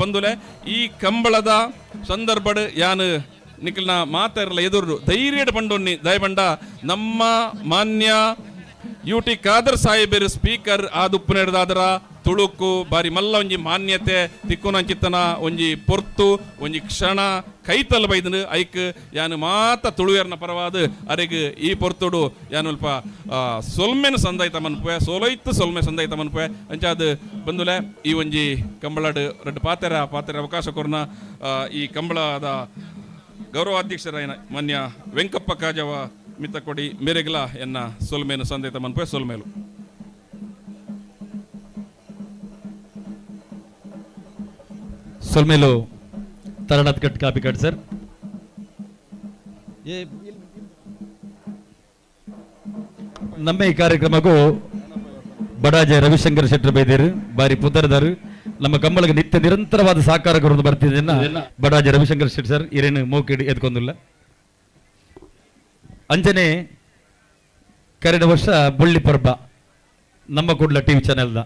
ಬಂದುಲೆ ಈ ಕಂಬಳದ ಸಂದರ್ಭಡ್ ಯಾನು ನಿಖಲ್ನ ಮಾತಾರಲ್ಲ ಎದುರು ಧೈರ್ಯಡ್ ಪಂಡೊನ್ನಿ ದಯಬಂಡ ನಮ್ಮ ಮಾನ್ಯ ಯು.ಟಿ. ಖಾದರ್ ಸಾಹೇಬರು ಸ್ಪೀಕರ್ ಆದುಪ್ಪುನೆಡ್ದಾದರ ತುಳುಕು ಬಾರಿ ಮಲ್ಲ ಒಂಜಿ ಮಾನ್ಯತೆ ತಿಕ್ಕುನಂಚಿತ್ತನ ಒಂಜಿ ಪೊರ್ತು ಒಂಜಿ ಕ್ಷಣ ಕೈತಲ್ ಬೈದನು ಐಕ್ ಯಾನು ಮಾತ ತುಳುವೇರ್ನ ಪರವಾದ ಅರೆಗ್ ಈ ಪೊರ್ತುಡು ಯಾನು ಅಲ್ಪ ಸೊಲ್ಮೆನು ಸಂದಾಯ್ತ ಮನ್ಪುವೆ ಸೋಲೈತು ಸೊಲ್ಮೆ ಸಂದಾಯ್ತ ಮನ್ಪುವೆ ಅಂಚಾದ್ ಬಂದುಲೆ ಈ ಒಂಜಿ ಕಂಬಳಡ್ ರಡ್ಡ್ ಪಾತೆರ ಪಾತೆರ ಅವಕಾಶ ಕೊರ್ನ ಈ ಕಂಬಳದ ಗೌರವಾಧ್ಯಕ್ಷರಾಯನ ಮಾನ್ಯ ವೆಂಕಪ್ಪ ಕಾಜವ ಮಿತ್ತಕೊಡಿ ಮೇರೆಗ್ಲ ಎನ್ನ ಸೊಲ್ಮೇನು ಸಂದೇತ ಮನ್ಪುವೆ ಸೊಲ್ಮೇಲು. ಸೊಲ್ಮೇಲು ತರಣತ್ cut copy cut sir. ನಮ್ಮ ಈ ಕಾರ್ಯಕ್ರಮಕ್ಕೂ ಬಡಾಜೆ ರವಿಶಂಕರ್ ಶೆಟ್ಟರ್ ಬೈದೇರು ಬಾರಿ ಪುದರ್ದಾರು ನಮ್ಮ ಕಂಬಳಗೆ ನಿತ್ಯ ನಿರಂತರವಾದ ಸಹಕಾರ ಕೊರದು ಬರ್ತಿದ್ದನ್ನ ಬಡಾಜೆ ರವಿಶಂಕರ್ ಶೆಟ್ಟಿ ಸರ್ ಇರೇನು ಮೋಕಿಡ್ ಎದ್ಕೊಂದಿಲ್ಲ. ಅಂಚನೆ ಕರೆದ ವರ್ಷ ಬುಳ್ಳಿ ಪರ್ಬ ನಮ್ಮ ಕೂಡ್ಲ ಟಿವಿ ಚಾನೆಲ್ದ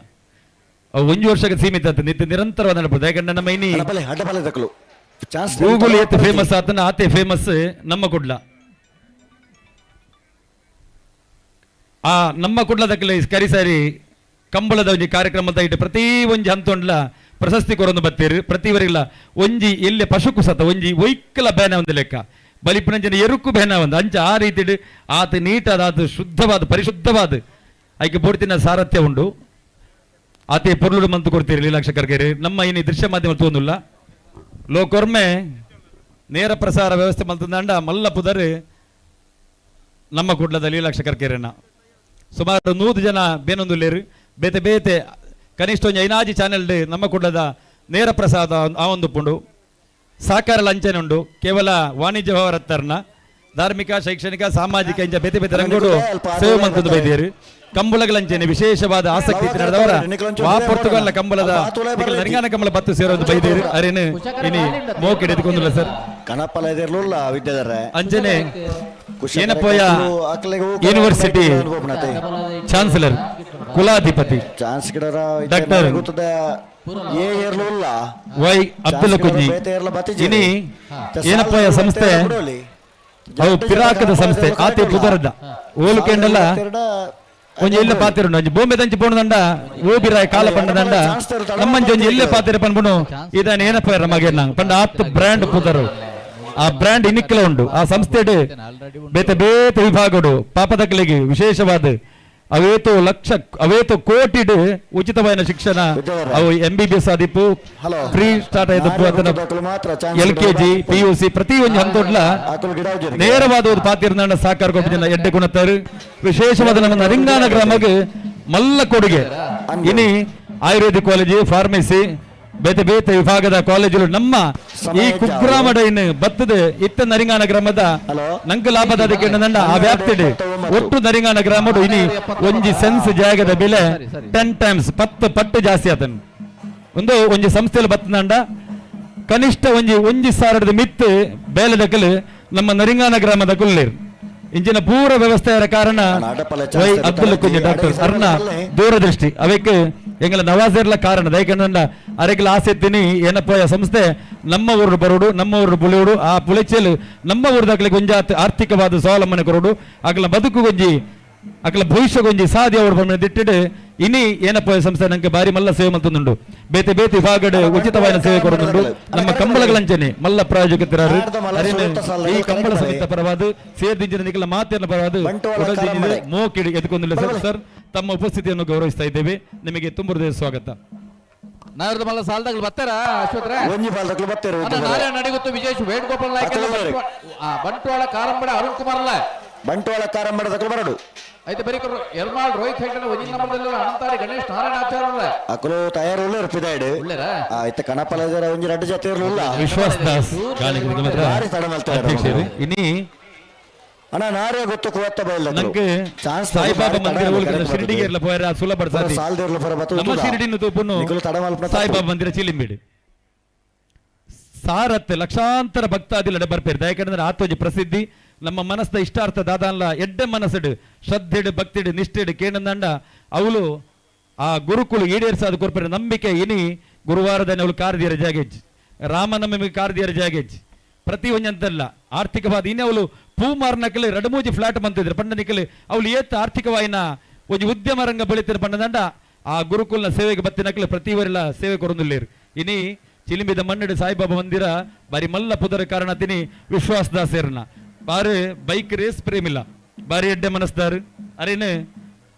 ಅವು ಒಂಜಿ ವರ್ಷಕ್ಕೆ ಸೀಮಿತ ಆತು ನಿತ್ಯ ನಿರಂತರವಾದ ನಡಪುದು. ಯಾಕಂದ್ರೆ ನಮ್ಮ ಇನಿ ಅಡಪಲೆ ಅಡಪಲೆ ತಕಲು ಚಾನ್ಸ್ ಗೂಗಲ್ ಏತ್ ಫೇಮಸ್ ಆತನ ಆತೆ ಫೇಮಸ್ ನಮ್ಮ ಕುಡ್ಲ. ಆ ನಮ್ಮ ಕುಡ್ಲದಕ್ಕಲೆ ಕರಿಸಾರಿ ಕಂಬಳದ ಒಂಜಿ ಕಾರ್ಯಕ್ರಮದ ಇಟ್ಟು ಪ್ರತಿ ಒಂಜಿ ಹಂತೊಂಡ್ಲ ಪ್ರಶಸ್ತಿ ಕೊರೊಂದು ಬತ್ತೀರು. ಪ್ರತಿ ವರಿಗ್ಲ ಒಂಜಿ ಎಲ್ಲೆ ಪಶುಕು ಸತ ಒಂಜಿ ಒಯ್ಕಲ ಬೇನ ಒಂದು ಲೆಕ್ಕ ಬಲಿಪುನಂಜನ ಎರುಕು ಬೇನ ಒಂದು ಅಂಚ ಆ ರೀತಿಡ್ ಆತ ನೀಟಾದ ಆತ ಶುದ್ಧವಾದ ಪರಿಶುದ್ಧವಾದ ಐಕೆ ಬೋಡ್ತಿನ ಸಾರಥ್ಯ ಉಂಡು. ಆತೆ ಪೊರ್ಲುಡು ಮಂತು ಕೊಡ್ತೀರಿ ಲೀಲಾಕ್ಷ ಕರ್ಗೇರಿ. ನಮ್ಮ ಇನಿ ದೃಶ್ಯ ಮಾಧ್ಯಮ ತೋಂದುಲ್ಲ ಲೋಕೊರ್ಮೆ ನೇರ ಪ್ರಸಾರ ವ್ಯವಸ್ಥೆ ಮಲ್ತಂದಾಂಡ ಮಲ್ಲ ಪುದರ್ ನಮ್ಮ ಕುಡ್ಲದ ಲೀಲಾಕ್ಷ ಕರ್ಕೇರನ್ನ. ಸುಮಾರು 100 ಜನ ಬೇನೊಂದುಲ್ಲೇರು ಬೇತೆ ಬೇತೆ ಕನಿಷ್ಠ ಒಂಜಿ ಐನಾಜಿ ಚಾನೆಲ್ ನಮ್ಮ ಕುಡ್ಲದ ನೇರ ಪ್ರಸಾದ ಆ ಒಂದು ಪುಂಡು ಸಾಕಾರ ಲಂಚನೆ ಉಂಡು. ಕೇವಲ ವಾಣಿಜ್ಯ ವ್ಯವಹಾರತ್ತರ್ನ ಧಾರ್ಮಿಕ ಶೈಕ್ಷಣಿಕ ಸಾಮಾಜಿಕ ಇಂಚ ಬೇತೆ ಬೇತೆ ರಂಗೋಡು ಸೇವೆ ಮಂತಂದು ಬೈದೇರು. ಕಂಬಳಗಳಂಚನೆ ವಿಶೇಷವಾದ ಆಸಕ್ತಿ ನಡೆದವರ ವಾ ಪೊರ್ತುಗಲ್ನ ಕಂಬಳದ ನರಿಂಗಾನ ಕಂಬಳ ಬತ್ತು ಸೇರೋದು ಬೈದೇರು. ಅರೇನು ಇನಿ ಮೋಕಿಡ್ ಎದ್ಕೊಂದುಲ್ಲ ಸರ್. ಕಣಪಲ ಇದಿರ್ಲಿಲ್ಲ ವಿದ್ಯಾಧರ. ಅಂಚನೆ ಏನಪ್ಪಯ್ಯ ಯೂನಿವರ್ಸಿಟಿ ಚಾನ್ಸಲರ್ ಕುಲಾಧಿಪತಿ ಚಾನ್ಸ್ ಗಿಡರ ಡಾಕ್ಟರ್ ಗೊತ್ತದ ಏ ಇರ್ಲಿಲ್ಲ. ವೈ ಅಬ್ದುಲ್ ಕುಂಜಿ. ಇನಿ ಏನಪ್ಪಯ್ಯ ಸಂಸ್ಥೆ ಅವು ಪಿರಾಕದ ಸಂಸ್ಥೆ ಆತೆ ಪುದರದ ಓಲುಕೆಂಡಲ್ಲ ಒಂಜಿ ಎಲ್ಲ ಪಾತಿರುಂಡು. ಒಂಜಿ ಬೊಂಬೆ ದಂಚಿ ಪೋಣದಂಡ ಓಬಿರಾಯ್ ಕಾಲ ಪಂಡದಂಡ ನಮ್ಮಂಚಿ ಒಂಜಿ ಎಲ್ಲೆ ಪಾತಿರ ಪನ್ಪುನು ಇದಾನ ಏನಪ್ಪ ಮಗೇನ ಪಂಡ ಆತ್ ಬ್ರ್ಯಾಂಡ್ ಪುದರು. ಆ ಬ್ರ್ಯಾಂಡ್ ಇನಿಕ್ಕಲ ಉಂಡು. ಆ ಸಂಸ್ಥೆಡ್ ಬೇತೆ ಬೇತೆ ವಿಭಾಗಡು ಪಾಪದಕ್ಕಲಿಗೆ ವಿಶೇಷವಾದ ಅವೇತೋ ಲಕ್ಷ ಅವೇತೋ ಕೋಟಿಡ್ ಉಚಿತವಾದ ಶಿಕ್ಷಣ ಅವು ಎಂಬಿಬಿಎಸ್ ಆದಿಪ್ಪು ಫ್ರೀ ಸ್ಟಾರ್ಟ್ ಆಯ್ತು. ಎಲ್ಕೆಜಿ ಪಿಯುಸಿ ಪ್ರತಿ ಒಂಜಿ ಹಂತೊಡ್ಲ ನೇರವಾದ ಒಂದು ಪಾತಿರ್ನಾಡ ಸಾಕಾರ ಕೊಪ್ಪಿನ ಎಡ್ಡೆ ಗುಣತ್ತಾರು. ವಿಶೇಷವಾದ ನಮ್ಮ ನರಿಂಗಾನ ಗ್ರಾಮಕ್ಕೆ ಮಲ್ಲ ಕೊಡುಗೆ. ಇನಿ ಆಯುರ್ವೇದಿಕ್ ಕಾಲೇಜು ಫಾರ್ಮಸಿ ಬೇತೆ ಬೇತೆ ವಿಭಾಗದ ಕಾಲೇಜುಗಳು ನಮ್ಮ ಈ ಕುಗ್ರಾಮದ ಇನ್ನು ಬತ್ತದೆ ಇತ್ತ ನರಿಂಗಾನ ಗ್ರಾಮದ ನಂಗೆ ಲಾಭದ ಅದಕ್ಕೆ ಆ ವ್ಯಾಪ್ತಿಡ್ ಒಟ್ಟು ನರಿಂಗಾನ ಗ್ರಾಮಡು ಇನಿ ಒಂಜಿ ಸೆನ್ಸ್ ಜಾಗದ ಬೆಲೆ 10 ಟೈಮ್ಸ್ 10 ಪಟ್ಟು ಜಾಸ್ತಿ ಆತನು. ಒಂದು ಒಂಜಿ ಸಂಸ್ಥೆಯಲ್ಲಿ ಬತ್ತದಂಡ ಕನಿಷ್ಠ ಒಂಜಿ ಒಂಜಿ ಸಾವಿರದ ಮಿತ್ತು ಬೇಲೆ ದಕ್ಕಲು ನಮ್ಮ ನರಿಂಗಾನ ಗ್ರಾಮದ ಕುಲ್ಲೇರು. ಇಂಚಿನ ಪೂರ ವ್ಯವಸ್ಥೆಯ ಕಾರಣ ವೈ ಅಬ್ದುಲ್ ಕುಂಜಿ ಡಾಕ್ಟರ್ ಅರ್ಣ ದೂರದೃಷ್ಟಿ ಅವಕ್ಕೆ ಎಂಗಲ ನವಾಜರ್ಲ ಕಾರಣ. ದಯಕಂಡ ಅರೆಗ್ಲ ಆಸೆತ್ತೀನಿ ಏನಪ್ಪ ಸಂಸ್ಥೆ ನಮ್ಮ ಊರು ಬರೋಡು ನಮ್ಮ ಊರು ಪುಳಿಯೋಡು ಆ ಪುಳಿಚೇಲು ನಮ್ಮ ಊರು ಗೊಂಜಾತ್ ಆರ್ಥಿಕವಾದ ಸ್ವಾವಲಂಬನೆ ಕೊರೋಡು ಅಗಲ ಬದುಕು ಗೊಂಜಿ ಅಗಲ ಭವಿಷ್ಯ ಗೊಂಜಿ ಸಾಧ್ಯ ಅವರು ಬಂದ ದಿಟ್ಟಿಡು ಇನಿ ಏನಪ್ಪ ಸಂಸ್ಥೆ ನಂಗೆ ಬಾರಿ ಮಲ್ಲ ಸೇವೆ ಮಲ್ತೊಂದುಂಡು. ಬೇತೆ ಬೇತೆ ವಿಭಾಗಡ್ ಉಚಿತವಾದ ಸೇವೆ ಕೊರದುಂಡು. ನಮ್ಮ ಕಂಬಳಗಳಂಚನೆ ಮಲ್ಲ ಪ್ರಾಯೋಜಕರಾರು ಈ ಕಂಬಳ ಸಮಿತ ಪರವಾದ ಸೇರ್ದಿಂಜಿನ ನಿಖಲ ಮಾತಿನ ಪರವಾದ ಮೋಕಿಡಿ ಎದ್ಕೊಂಡಿಲ್ಲ ಸರ್. ಸರ್ ತಮ್ಮ ಉಪಸ್ಥಿತಿಯನ್ನು ಗೌರವಿಸ್ತಾ ಇದ್ದೇವೆ. ನಿಮಗೆ ತುಂಬ ಹೃದಯ ಸ್ವಾಗತ. ನಾರದ ಮಲ್ಲ ಸಾಲದಾಗಲು ಬರ್ತಾರ ಅಶ್ವತ್ರ ಒಂಜಿ ಪಾಲ್ದಕ್ಲು ಬತ್ತೇರು. ನಾರಾಯಣ ನಡಿಗುತ್ತು ವಿಜೇಶ್ ವೇಣುಗೋಪಾಲ್ ನಾಯ್ಕ ಬಂಟ್ವಾಳ ಕಾರಂಬಡ ಅರುಣ್ ಕುಮಾರ್ ಅಲ್ಲ. ಬಂಟ್ವಾಳ ಕಾರಂಬಡದಕ್ಲು ಬರಡು. ಐತೆ ಬರೀ ಎರ್ಮಾಳ್ ರೋಹಿತ್ ಹೆಗ್ಡೆ ಒಂಜಿ ನಂಬರ್ದಲ್ಲಿ ಅನಂತಾರಿ ಗಣೇಶ್ ನಾರಾಯಣ ಆಚಾರ್ಯ ಅಲ್ಲ. ಅಕುಲು ತಯಾರು ಉಳ್ಳ ಇರ್ಪಿದಾಯ್ಡು. ಉಳ್ಳೇರಾ? ಇತ್ತ ಕಣಪಲ ಇದರ ಒಂಜಿ ರಡ್ಡು ಜೊತೆ ಇರ್ಲಿಲ್ಲ. ವಿಶ್ವಾಸ್ ದಾಸ್ ಭಾರಿ ತಡ ಮಲ್ತಾರೆ. ಅಧ್ಯಕ್ಷರು ಇನಿ ಅಣ್ಣ ನಾರೇ ಗೊತ್ತು ಕುವತ್ತ ಬೈಲ್ ನಂಗೆ ಚಾನ್ಸ್ ಸಾಯಿಬಾಬಾ ಮಂದಿರ ಒಳಗೆ ಶಿರ್ಡಿಗೆ ಇರ್ಲ ಪೋಯರ ಸುಲಭ ಸಾದಿ. ಸಾಲ್ದಿರ್ಲ ಪರ ಬತ್ತು ನಮ್ಮ ಶಿರ್ಡಿನ ತೂಪುನು ನಿಕುಲು ತಡ ಮಲ್ಪನ ಸಾಯಿಬಾಬಾ ಮಂದಿರ ಚಿಲಿಂಬಿಡಿ ಸಾರತ್ತೆ ಲಕ್ಷಾಂತರ ಭಕ್ತಾದಿಲಡೆ ಬರ್ಪೇರು. ದಯಕಂದ್ರೆ ಆತೋಜಿ ಪ್ರಸಿದ್ಧಿ ನಮ್ಮ ಮನಸ್ಸದ ಇಷ್ಟಾರ್ಥ ದಾದಾನ್ಲ ಎಡ್ಡೆ ಮನಸ್ಸುಡು ಶ್ರದ್ಧೆಡು ಭಕ್ತಿಡು ನಿಷ್ಠೆಡು ಕೇಣಂದಂಡ ಅವಳು ಆ ಗುರುಕುಲು ಈಡೇರಿಸಾದ ಕೊರ್ಪೆರ ನಂಬಿಕೆ ಇನಿ. ಗುರುವಾರದ ಅವಳು ಕಾರ್ ಜಾಗೇಜ್ ರಾಮನವಮಿ ಕಾರ್ ದಿಯರ ಜಾಗೇಜ್ ಪ್ರತಿ ಒಂಜಂತಲ್ಲ ಆರ್ಥಿಕವಾದ ಇನ್ನೇ ಅವಳು ಪೂ ಮಾರ್ನಕಲೆ ರಡಮೂಜಿ ಫ್ಲಾಟ್ ಮಂತಿದ್ರು ಪಂಡ ನಿಕಲೆ ಅವಳು ಏತ್ ಆರ್ಥಿಕವಾಯಿನ ಒಂಜಿ ಉದ್ಯಮ ರಂಗ ಬೆಳಿತಿರ ಪಂಡದಂಡ ಆ ಗುರುಕುಲ್ನ ಸೇವೆಗೆ ಬತ್ತಿನಕಲೆ ಪ್ರತಿ ವರೆಲ ಸೇವೆ ಕೊರೊಂದುಲ್ಲೇರು. ಇನಿ ಚಿಲಿಂಬಿದ ಮಣ್ಣಡು ಸಾಯಿಬಾಬಾ ಮಂದಿರ ಬಾರಿ ಮಲ್ಲ ಪುದರ ಕಾರಣ ತಿನಿ ವಿಶ್ವಾಸ ದಾಸೇರ್ನ ಬಾರಿ ಬೈಕ್ ರೇಸ್ ಪ್ರೇಮಿಲ್ಲ ಬಾರಿ ಎಡ್ಡೆ ಮನಸ್ದಾರು ಅರೇನು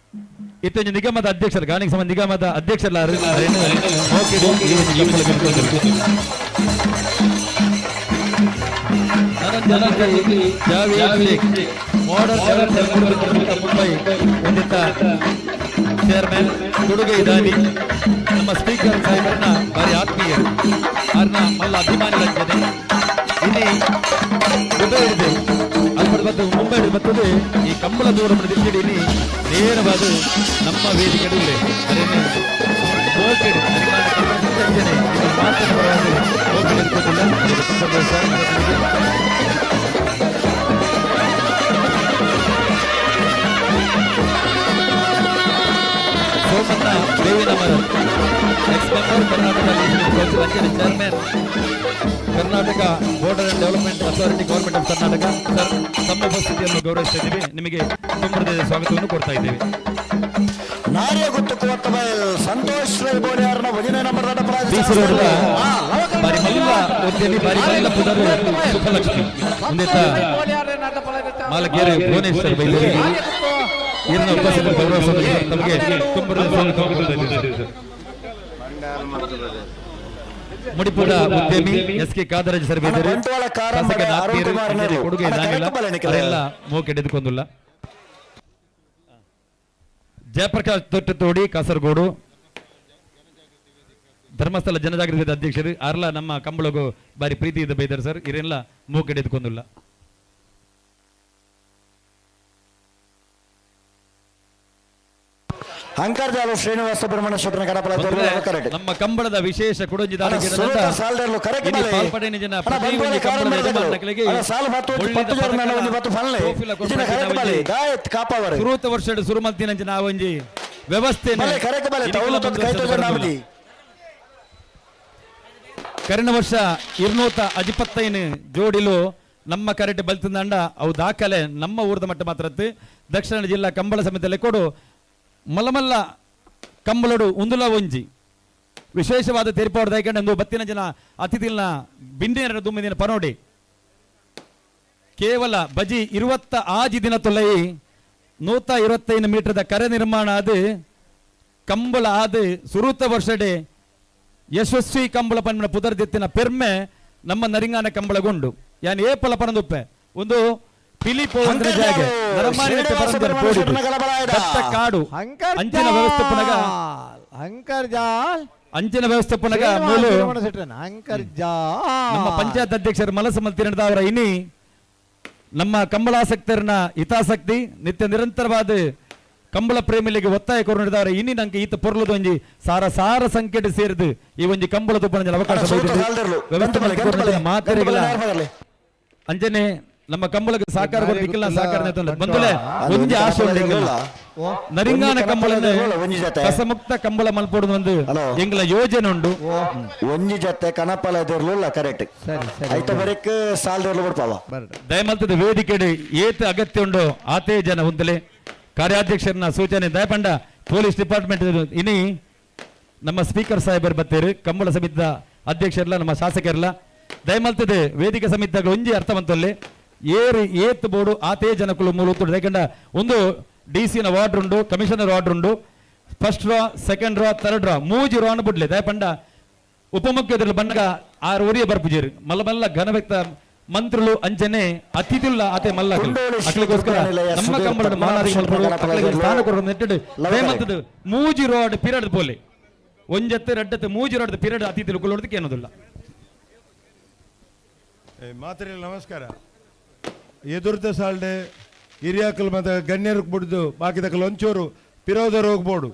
ಇತ್ತೊಂಜಿ ನಿಗಮದ ಅಧ್ಯಕ್ಷರು ಗಾಣಿಗೆ ಸಂಬಂಧ ನಿಗಮದ ಅಧ್ಯಕ್ಷರಲ್ಲ ಅರೇನು ಓಕೆ ಈ ಒಂಜಿ ಕಂಬಳ ಬಿಟ್ಕೊಂಡ್ರು. ಹೊಂದಿದ್ದ ಚೇರ್ಮನ್ ಕೊಡುಗೆ ದಾನಿ ನಮ್ಮ ಸ್ಪೀಕರ್ ಸಾಹೇಬರನ್ನ ಭಾರಿ ಆತ್ಮೀಯರು ಅವ್ರನ್ನ ಮಲ್ಲ ಅಭಿಮಾನಿಗಳಂತಾನೆ. ಇಲ್ಲಿ ದುಬೈ ಹಿಡಿದು ಅಲ್ಪ ಮತ್ತು ಮುಂಬೈ ಹಿಡಿದು ಬರ್ತದೆ ಈ ಕಂಬಳ ದೂರ ದಿಟ್ಟಿಡಿ ನೇರವಾದ ನಮ್ಮ ವೇದಿಕೆ ಅದೇನೆ okay Somanna Devina Mara, ex member Karnataka legislative council ಅಂಚನೆ chairman Karnataka border and development authority, government of Karnataka. Sir, ತಮ್ಮ ಉಪಸ್ಥಿತಿಯನ್ನು ಗೌರವಿಸ್ತಾ ಇದ್ದೀವಿ. ನಿಮಗೆ ತುಂಬ ಹೃದಯದ ಸ್ವಾಗತವನ್ನು ಕೊಡ್ತಾ ಇದ್ದೇವೆ. ನಾರ್ಯ ಗುತ್ತು ಕುವತ್ತ ಬಯಲ್ ಸಂತೋಷ್ ರೈ ಬೋಳಿಯಾರ್ನ ಒಂದನೇ ನಂಬರ್ ದಂಡ ಪರಾಜಿತ. ಬಿ ಸಿ ರೋಡ್ ಬಾರಿ ಮಲ್ಲ ಉದ್ಯಮಿ, ಬಾರಿ ಮಲ್ಲ ಪುದರ್ ಸುಖಲಕ್ಷ್ಮಿ ಮುಂದಿದ್ದ ಮಾಲಕೇರಿ ಭುವನೇಶ್ವರ್ ಬೈಲೂರಿಗೆ ಈರಿನ ಉಪಸ್ಥಿತರು ಗೌರವಿಸುವುದಕ್ಕೆ ತಮಗೆ ತುಂಬ ಹೃದಯದ ಸ್ವಾಗತವನ್ನು ಕೊಡ್ತಾ ಇದ್ದೇವೆ ಸರ್. ಮುಡಿಪುರ ಉದ್ಯಮಿ ಎಸ್ ಕೆ ಕಾದರಾಜ್ ಸರ್ ಬೇದರು ಬಂಟ್ವಾಳ ಕಾರಂಬಡೆ ಶಾಸಕ ಅರುಣ್ ನಾತ್ಮೀಯರು ಕುಮಾರ್ ಅಂಜನೆ ನೆಹರು. ಕೊಡುಗೆ ಅಣ್ಣ, ದಾನಿಲ್ಲ ಕರೆಕ್ಟ್ ಬಲೆ ನಿಖಿಲ. ಅವರೆಲ್ಲ ಮೋಕೆ ಹಿಡಿದುಕೊಂಡಿಲ್ಲ. ಜಯಪ್ರಕಾಶ್ ತೊಟ್ಟತೋಡಿ, ಕಾಸರಗೋಡು, ಧರ್ಮಸ್ಥಳ ಜನಜಾಗೃತಿ ಅಧ್ಯಕ್ಷರು ಅರ್ಲ ನಮ್ಮ ಕಂಬಳಗು ಬಾರಿ ಪ್ರೀತಿ ಇದ್ದ ಬೈದರು ಸರ್. ಇರೆಲ್ಲ ಮೂಕೆ ಹಿಡಿದುಕೊಂಡಿಲ್ಲ. ಅಂಕರ್ಜಾಲು ಶ್ರೀನಿವಾಸ ಸುಬ್ರಹ್ಮಣ್ಯ ಶೆಟ್ಟರ ಕಡಪಲ ಕರೆಕ್ಟ್. ನಮ್ಮ ಕಂಬಳದ ವಿಶೇಷ ಕೊಡೊಂಜಿ ಅಣ್ಣ, ಸುರೇಶ ಸಾಲ್ದೇರ್ಲು ಕರೆಕ್ಟ್ ಬಲೆ. ಅಣ್ಣ, ಬಂಟ್ವಾಳ ಕಾರಂಬಡೆ ಅಣ್ಣ, ಸಾಲು ಬತ್ತು ಪತ್ತು ಜೋರ್ ನನ್ನ ಒಂದು ಬತ್ತು ಫಲ್ಲೆ. ಇದನ್ನ ಕರೆಕ್ಟ್ ಬಲೆ. ದಾಯತ್ ಕಾಪಾವರೆ. ಸುರೂತ ವರ್ಷ ಸುರು ಮಲ್ತಿನಂಚ ನಾವೊಂಜಿ ವ್ಯವಸ್ಥೆ ಬಲೆ ಕರೆಕ್ಟ್ ಬಲೆ. ತೌಲು ತೊತ್ತು ಕೈ ತೋಜ ನಾಮದಿ. ಕರಿನ ವರ್ಷ 225 ಜೋಡಿಲು ನಮ್ಮ ಕರೆಟ್ ಬಲ್ತಂದಂಡ ಅವು ದಾಖಲೆ ನಮ್ಮ ಊರದ ಮಟ್ಟ ಮಾತ್ರ ಅತ್ತು. ದಕ್ಷಿಣ ಜಿಲ್ಲಾ ಕಂಬಳ ಸಮಿತಿಯಲ್ಲಿ ಕೊಡು ಮಲ್ಲಮಲ್ಲ ಕಂಬಳಡು ಉಂದುಲ ಒಂಜಿ ವಿಶೇಷವಾದ ತೀರ್ಪಾಡು ದಯಕಂಡು ಒಂದು ಬತ್ತಿನ ಜನ ಅತಿಥಿಲ್ನ ಬಿಂದಿನ ದುಮ್ಮಿದಿನ ಪನೋಡಿ. ಕೇವಲ ಬಜಿ 26 ದಿನ ತೊಲೈ 125 ಮೀಟರ್ದ ಕರೆ ನಿರ್ಮಾಣ ಅದು ಕಂಬಳ ಆದ ಸುರೂತ ವರ್ಷಡೆ ಯಶಸ್ವಿ ಕಂಬಳ ಪನ್ಮಿನ ಪುದರ್ದೆತ್ತಿನ ಪೆರ್ಮೆ ನಮ್ಮ ನರಿಂಗಾನ ಕಂಬಳಗೊಂಡು ಯಾನ್ ಏಪಲ ಪನದುಪ್ಪೆ ಒಂದು ಪಿಲಿ ಪೋವಂದ್ರ ಜಾಗೆ ನರಮಾನಿ ಶ್ರೀನಿವಾಸ ಸುಬ್ರಹ್ಮಣ್ಯ ಶೆಟ್ಟರ ಕಡಪಲ. ದತ್ತ ಕಾಡು ಅಂಚಿನ ವ್ಯವಸ್ಥೆ ಪುನಗ ಅಂಕರ್ಜಾಲ್ ಅಂಚಿನ ವ್ಯವಸ್ಥೆ ಪುನಗ ಮೂಲು ಅಂಕರ್ಜಾಲ್ ನಮ್ಮ ಪಂಚಾಯತ್ ಅಧ್ಯಕ್ಷರು ಮಲಸು ಮಲ್ತಿರಂಡದವರ ಇನಿ ನಮ್ಮ ಕಂಬಳಾಸಕ್ತರನ್ನ ಹಿತಾಸಕ್ತಿ ನಿತ್ಯ ನಿರಂತರವಾದ ಕಂಬಳ ಪ್ರೇಮಿಲಿಗೆ ಒತ್ತಾಯ ಕೊರಡಿದವರ ಇನಿ ನಂಗೆ ಈತ ಪೊರ್ಲದ ಒಂಜಿ ಸಾರ ಸಾರ ಸಂಖ್ಯೆ ಸೇರಿದು ಈ ಒಂಜಿ ಕಂಬಳ ತುಪ್ಪನ ಅವಕಾಶ ಅಣ್ಣ, ಸುರೇಶ ಬೈದಿದ್ದು. ಸಾಲ್ದೇರ್ಲು. ವ್ಯವಸ್ಥೆ ಗಂಟು ಬಲೆ, ಗಂಟು ಬಲೆ, ಮಾತೆರೆಗಳ ಗಂಟು ಬಲೆ ನೇರ ಬರಲಿ. ಅಂಜನೆ ನಮ್ಮ ಕಂಬಳಕ್ಕೆ ಸಾಕಾರ ಕೊಡ್ಲಿಕ್ಕಿಲ್ಲ ಸಾಕಾರ ಬಂದುಲೆ ಅದು ಒಂಜಿ ಆಶೆ ಒಂದು ಉಂಡು ಎಂಗಲ್ನ. ಓ. ನರಿಂಗಾನ ಒಂಜಿ ಕಂಬಳನ ಕನಪಲ ಒಂಜಿ ಜೊತೆ. ಕಸಮುಕ್ತ ಕಂಬಳ ಮಲ್ಪೊಡು ಒಂದು ಹಲೋ. ಎಂಗ್ಲ ಯೋಜನೆ ಉಂಡು. ಒಂಜಿ ಜೊತೆ ಕನಪಲ ಎದುರ್ಲು ಕರೆಕ್ಟ್. ಸರಿ ಸರಿ. ಐತ ಬರೀಕ್ ಸಾಲ್ದೇರ್ಲು ಬಿಡ್ಪಾವ. ಬರ್ರಿ. ದಯಮಲ್ತದ ವೇದಿಕೆಡೆ ಏತ್ ಅಗತ್ಯ ಉಂಡು ಆತೇ ಜನ ಉಂತಲೆ ಕಾರ್ಯಾಧ್ಯಕ್ಷರನ್ನ ಸೂಚನೆ ದಯಪಂಡ ಪೊಲೀಸ್ ಡಿಪಾರ್ಟ್ಮೆಂಟ್ ಇನಿ ನಮ್ಮ ಸ್ಪೀಕರ್ ಸಾಹೇಬರು ಬತ್ತೇರು ಕಂಬಳ ಸಮಿತಿದ ಅಧ್ಯಕ್ಷರಲ್ಲ ನಮ್ಮ ಶಾಸಕರಲ್ಲ ದಯಮಲ್ತದೆ ವೇದಿಕೆ ಸಮಿತಿದಾಗ ಒಂಜಿ ಅರ್ಥವಂತಲ್ಲಿ ಏರು ಏತ್ ಬೋರ್ಡು ಆತೇ ಜನಕುಲು ಮೂಲ ಉತ್ತುಡು ದಯಕಂಡ ಒಂದು ಡಿ ಸಿನ ವಾರ್ಡ್ ಉಂಡು, ಕಮಿಷನರ್ ವಾರ್ಡ್ ಉಂಡು, first row, second row, third row ಮೂಜಿ ರೋ ಅನ್ನು ಬಿಡ್ಲಿ. ದಯಪಂಡ ಉಪಮುಖ್ಯದಲ್ಲಿ ಬಣ್ಣಗ ಆರು ಊರಿಯ ಬರ್ಪುಜೇರು ಮಲ್ಲ ಮಲ್ಲ ಘನವ್ಯಕ್ತ ಮಂತ್ರುಲು ಅಂಚನೆ ಅತಿಥಿಲ್ಲ ಆತೆ ಮಲ್ಲ ಕುಂಡೋಳಿ ಶ್ರೀ ಅಕ್ಲಿಗೋಸ್ಕರ ದುರ್ಗಾನಿಲಯ ನಮ್ಮ ಸುಧೀರ್ ಕಂಬಳದ ಪದ್ಮನಾಭ ಮಾಲಾರಿ ಶೆಟ್ಟರ್ ಮಲ್ಪಡು, ಗಣಪತಿ ಅಕ್ಲಿಗೆ ಸ್ಥಾನ ಕೊಡೋದು ನೆಟ್ಟಡು ಲವಕರೆ. ದಯಮಲ್ತದ್ದು ಮೂಜಿ ರೋಡ್ ಪಿರಡ್ ಪೋಲೆ ಒಂಜತ್ತು ರಡ್ಡತ್ತು ಮೂಜಿ ರೋಡ್ ಪಿರಡ್ ಅತಿಥಿಲು ಕುಲ್ಲೋದಕ್ಕೆ ಏನೋದಿಲ್ಲ. ಮಾತ್ರೆ ನಮಸ್ಕಾರ. ಎದುರ್ದ ಸಾಲ್ಡೆ ಹಿರಿಯಾಕಲ್ ಮತ್ತು ಗಣ್ಯರಿಗೆ ಬಿಡ್ದು ಬಾಕಿದಕಲ್ ಒಂಚೂರು ಪಿರೋದರ್ ಹೋಗ್ಬೋಡು.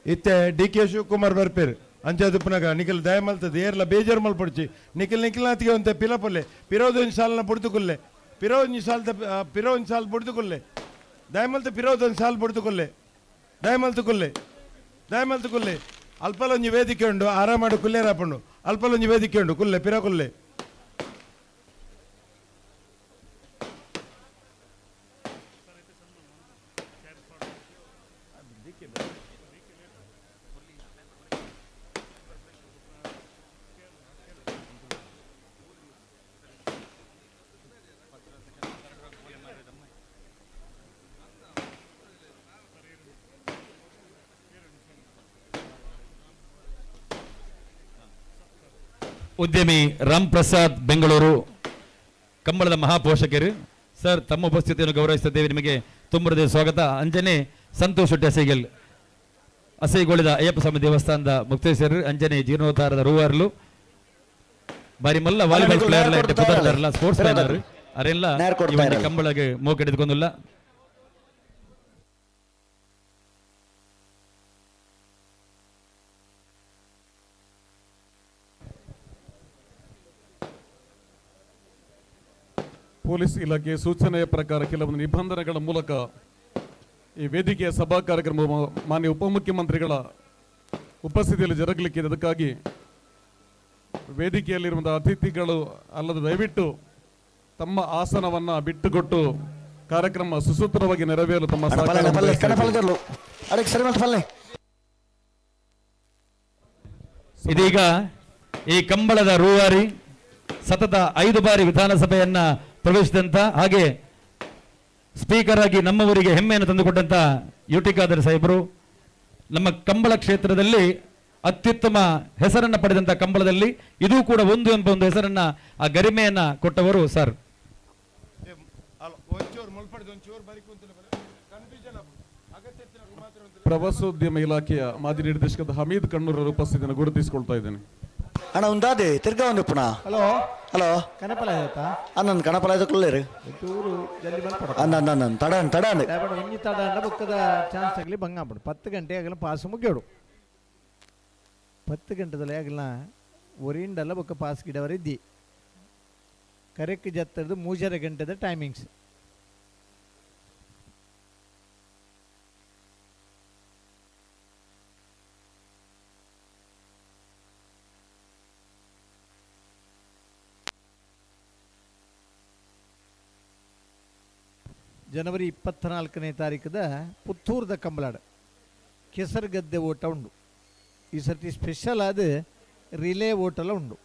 ಇತ್ತೆ ಡಿ ಕೆ ಶಿವಕುಮಾರ್ ಬರ್ಪೇರು ಅಂಚಾದುಪ್ಪನಾಗ ನಿಖಲ್ ದಯ ಮಲ್ತದೆ ಏರ್ಲ ಬೇಜಾರು ಮಲ್ಪೊಡ್ಚಿ ನಿಖಲ್ ನಿಖಲ್ನಾಥ್ಗೆ ಒಂತೆ ಪಿಲಪೊಲ್ಲೆ ಪಿರೋದೊಂಜಿ ಸಾಲನ ಬುಡ್ದುಕೊಲ್ಲೆ ಪಿರೋಂಜಿ ಸಾಲ್ದ ಪಿರೋಂಜಿ ಸಾಲ್ ಬುಡ್ದುಕೊಲ್ಲೆ ದಯಮಲ್ತ ಪಿರೋದೊಂದು ಸಾಲ್ ಬುಡ್ದುಕೊಲ್ಲೆ ದಯಮಲ್ತುಕೊಲ್ಲೆ ದಯಮಲ್ತುಕೊಲ್ಲೆ. ಅಲ್ಪಲೊಂಜಿ ವೇದಿಕೆ ಉಂಡು, ಆರಾಮಾಡು ಕುಲ್ಲೇರಾಪುಂಡು. ಅಲ್ಪಲೊಂಜಿ ವೇದಿಕೆ ಉಂಡು, ಕುಲ್ಲೆ ಪಿರ ಕುಲ್ಲೆ. ಉದ್ಯಮಿ ರಾಮ್ ಪ್ರಸಾದ್ ಬೆಂಗಳೂರು ಕಂಬಳದ ಮಹಾಪೋಷಕರು ಸರ್, ತಮ್ಮ ಉಪಸ್ಥಿತಿಯನ್ನು ಗೌರವಿಸುತ್ತೇವೆ. ನಿಮಗೆ ತುಂಬ ಹೃದಯ ಸ್ವಾಗತ. ಅಂಜನೆ ಸಂತೋಷ್ ಶೆಟ್ಟಿ ಅಸೈಗಲ್, ಅಸೈಗೋಳಿದ ಅಯ್ಯಪ್ಪ ಸ್ವಾಮಿ ದೇವಸ್ಥಾನದ ಮುಕ್ತೇಶ್ವರರು, ಅಂಜನೆ ಜೀರ್ಣೋದ್ಧಾರದ ರೂವಾರ್ಲು, ಬಾರಿ ಮಲ್ಲ ವಾಲಿಬಾಲ್ ಪ್ಲೇಯರ್ ಪುದರ್ದಾರಲ್ಲ, ಸ್ಪೋರ್ಟ್ಸ್ ಮ್ಯಾನ್ ಅರೆಲ್ಲ ಈ ಒಂದು ಕಂಬಳಗೆ ಮೋಕೆಡಿದುಕೊಂಡಿಲ್ಲ. ಪೊಲೀಸ್ ಇಲಾಖೆ ಸೂಚನೆಯ ಪ್ರಕಾರ ಕೆಲವೊಂದು ನಿಬಂಧನೆಗಳ ಮೂಲಕ ಈ ವೇದಿಕೆಯ ಸಭಾ ಕಾರ್ಯಕ್ರಮ ಮಾನ್ಯ ಉಪಮುಖ್ಯಮಂತ್ರಿಗಳ ಉಪಸ್ಥಿತಿಯಲ್ಲಿ ಜರುಗಲಿಕ್ಕಿದೆ. ಅದಕ್ಕಾಗಿ ವೇದಿಕೆಯಲ್ಲಿರುವಂತಹ ಅತಿಥಿಗಳು ಅಲ್ಲದೆ ದಯವಿಟ್ಟು ತಮ್ಮ ಆಸನವನ್ನ ಬಿಟ್ಟುಕೊಟ್ಟು ಕಾರ್ಯಕ್ರಮ ಸುಸೂತ್ರವಾಗಿ ನೆರವೇರಲು ತಮ್ಮ ಸಹಕಾರ. ಇದೀಗ ಈ ಕಂಬಳದ ರೂವಾರಿ, ಸತತ 5 ಬಾರಿ ವಿಧಾನಸಭೆಯನ್ನ ಪ್ರವೇಶಿಸಿದಂತ ಹಾಗೆ ಸ್ಪೀಕರ್ ಆಗಿ ನಮ್ಮ ಊರಿಗೆ ಹೆಮ್ಮೆಯನ್ನು ತಂದುಕೊಟ್ಟಂತ ಯು ಟಿ ಖಾದರ್ ಸಾಹೇಬರು, ನಮ್ಮ ಕಂಬಳ ಕ್ಷೇತ್ರದಲ್ಲಿ ಅತ್ಯುತ್ತಮ ಹೆಸರನ್ನು ಪಡೆದಂತ ಕಂಬಳದಲ್ಲಿ ಇದೂ ಕೂಡ ಒಂದು ಎಂಬ ಒಂದು ಹೆಸರನ್ನ, ಆ ಗರಿಮೆಯನ್ನ ಕೊಟ್ಟವರು ಸರ್. ಪ್ರವಾಸೋದ್ಯಮ ಇಲಾಖೆಯ ಮಾಜಿ ನಿರ್ದೇಶಕ ಹಮೀದ್ ಕಣ್ಣೂರರ ಉಪಸ್ಥಿತಿಯನ್ನು ಗುರುತಿಸಿಕೊಳ್ತಾ ಇದ್ದೇನೆ. ಅಣ್ಣ ಉಂದಾದೆ ತಿರ್ಗಾ ಒಂದು ಪುನಃ. ಹಲೋ ಹಲೋ ಕನಪಲ ಆಯ್ತಾ? ಅನ್ನನ್ ಕಣಪಲ ಕುಲ್ಲೇರು. ಚೂರು ಜಲ್ದಿ ಬಂದ್ಪಡ. ಅಂದ ಅಂದ ಅಂದ ತಡ ತಡ ಅಂದ. ಒಂಜಿ ತಡ ಅಂಡ ಬೊಕ್ಕದ ಚಾನ್ಸ್ ಆಗಲಿ ಬಂಗ ಆಪುಂಡು. 10 ಗಂಟೆ ಆಗಲ ಪಾಸ್ ಮುಗಿಯೋಡು. 10 ಗಂಟೆದಲ್ಲಿ ಆಗಲ ಒರಿಂಡಲ್ಲ ಬೊಕ್ಕ ಪಾಸ್ ಗಿಡವರ ಇದ್ದಿ ಕರೆಕ್ಟ್ ಜತ್ತರದು 3.5 ಗಂಟೆದ ಟೈಮಿಂಗ್ಸ್. ಜನವರಿ 24ನೇ ತಾರೀಕದ ಪುತ್ತೂರ್ದ ಕಂಬಳಾಡ ಕೆಸರುಗದ್ದೆ ಓಟ ಉಂಡು. ಈ ಸರ್ತಿ ಸ್ಪೆಷಲ್ ಆದ ರಿಲೇ ಓಟಲ ಉಂಡು.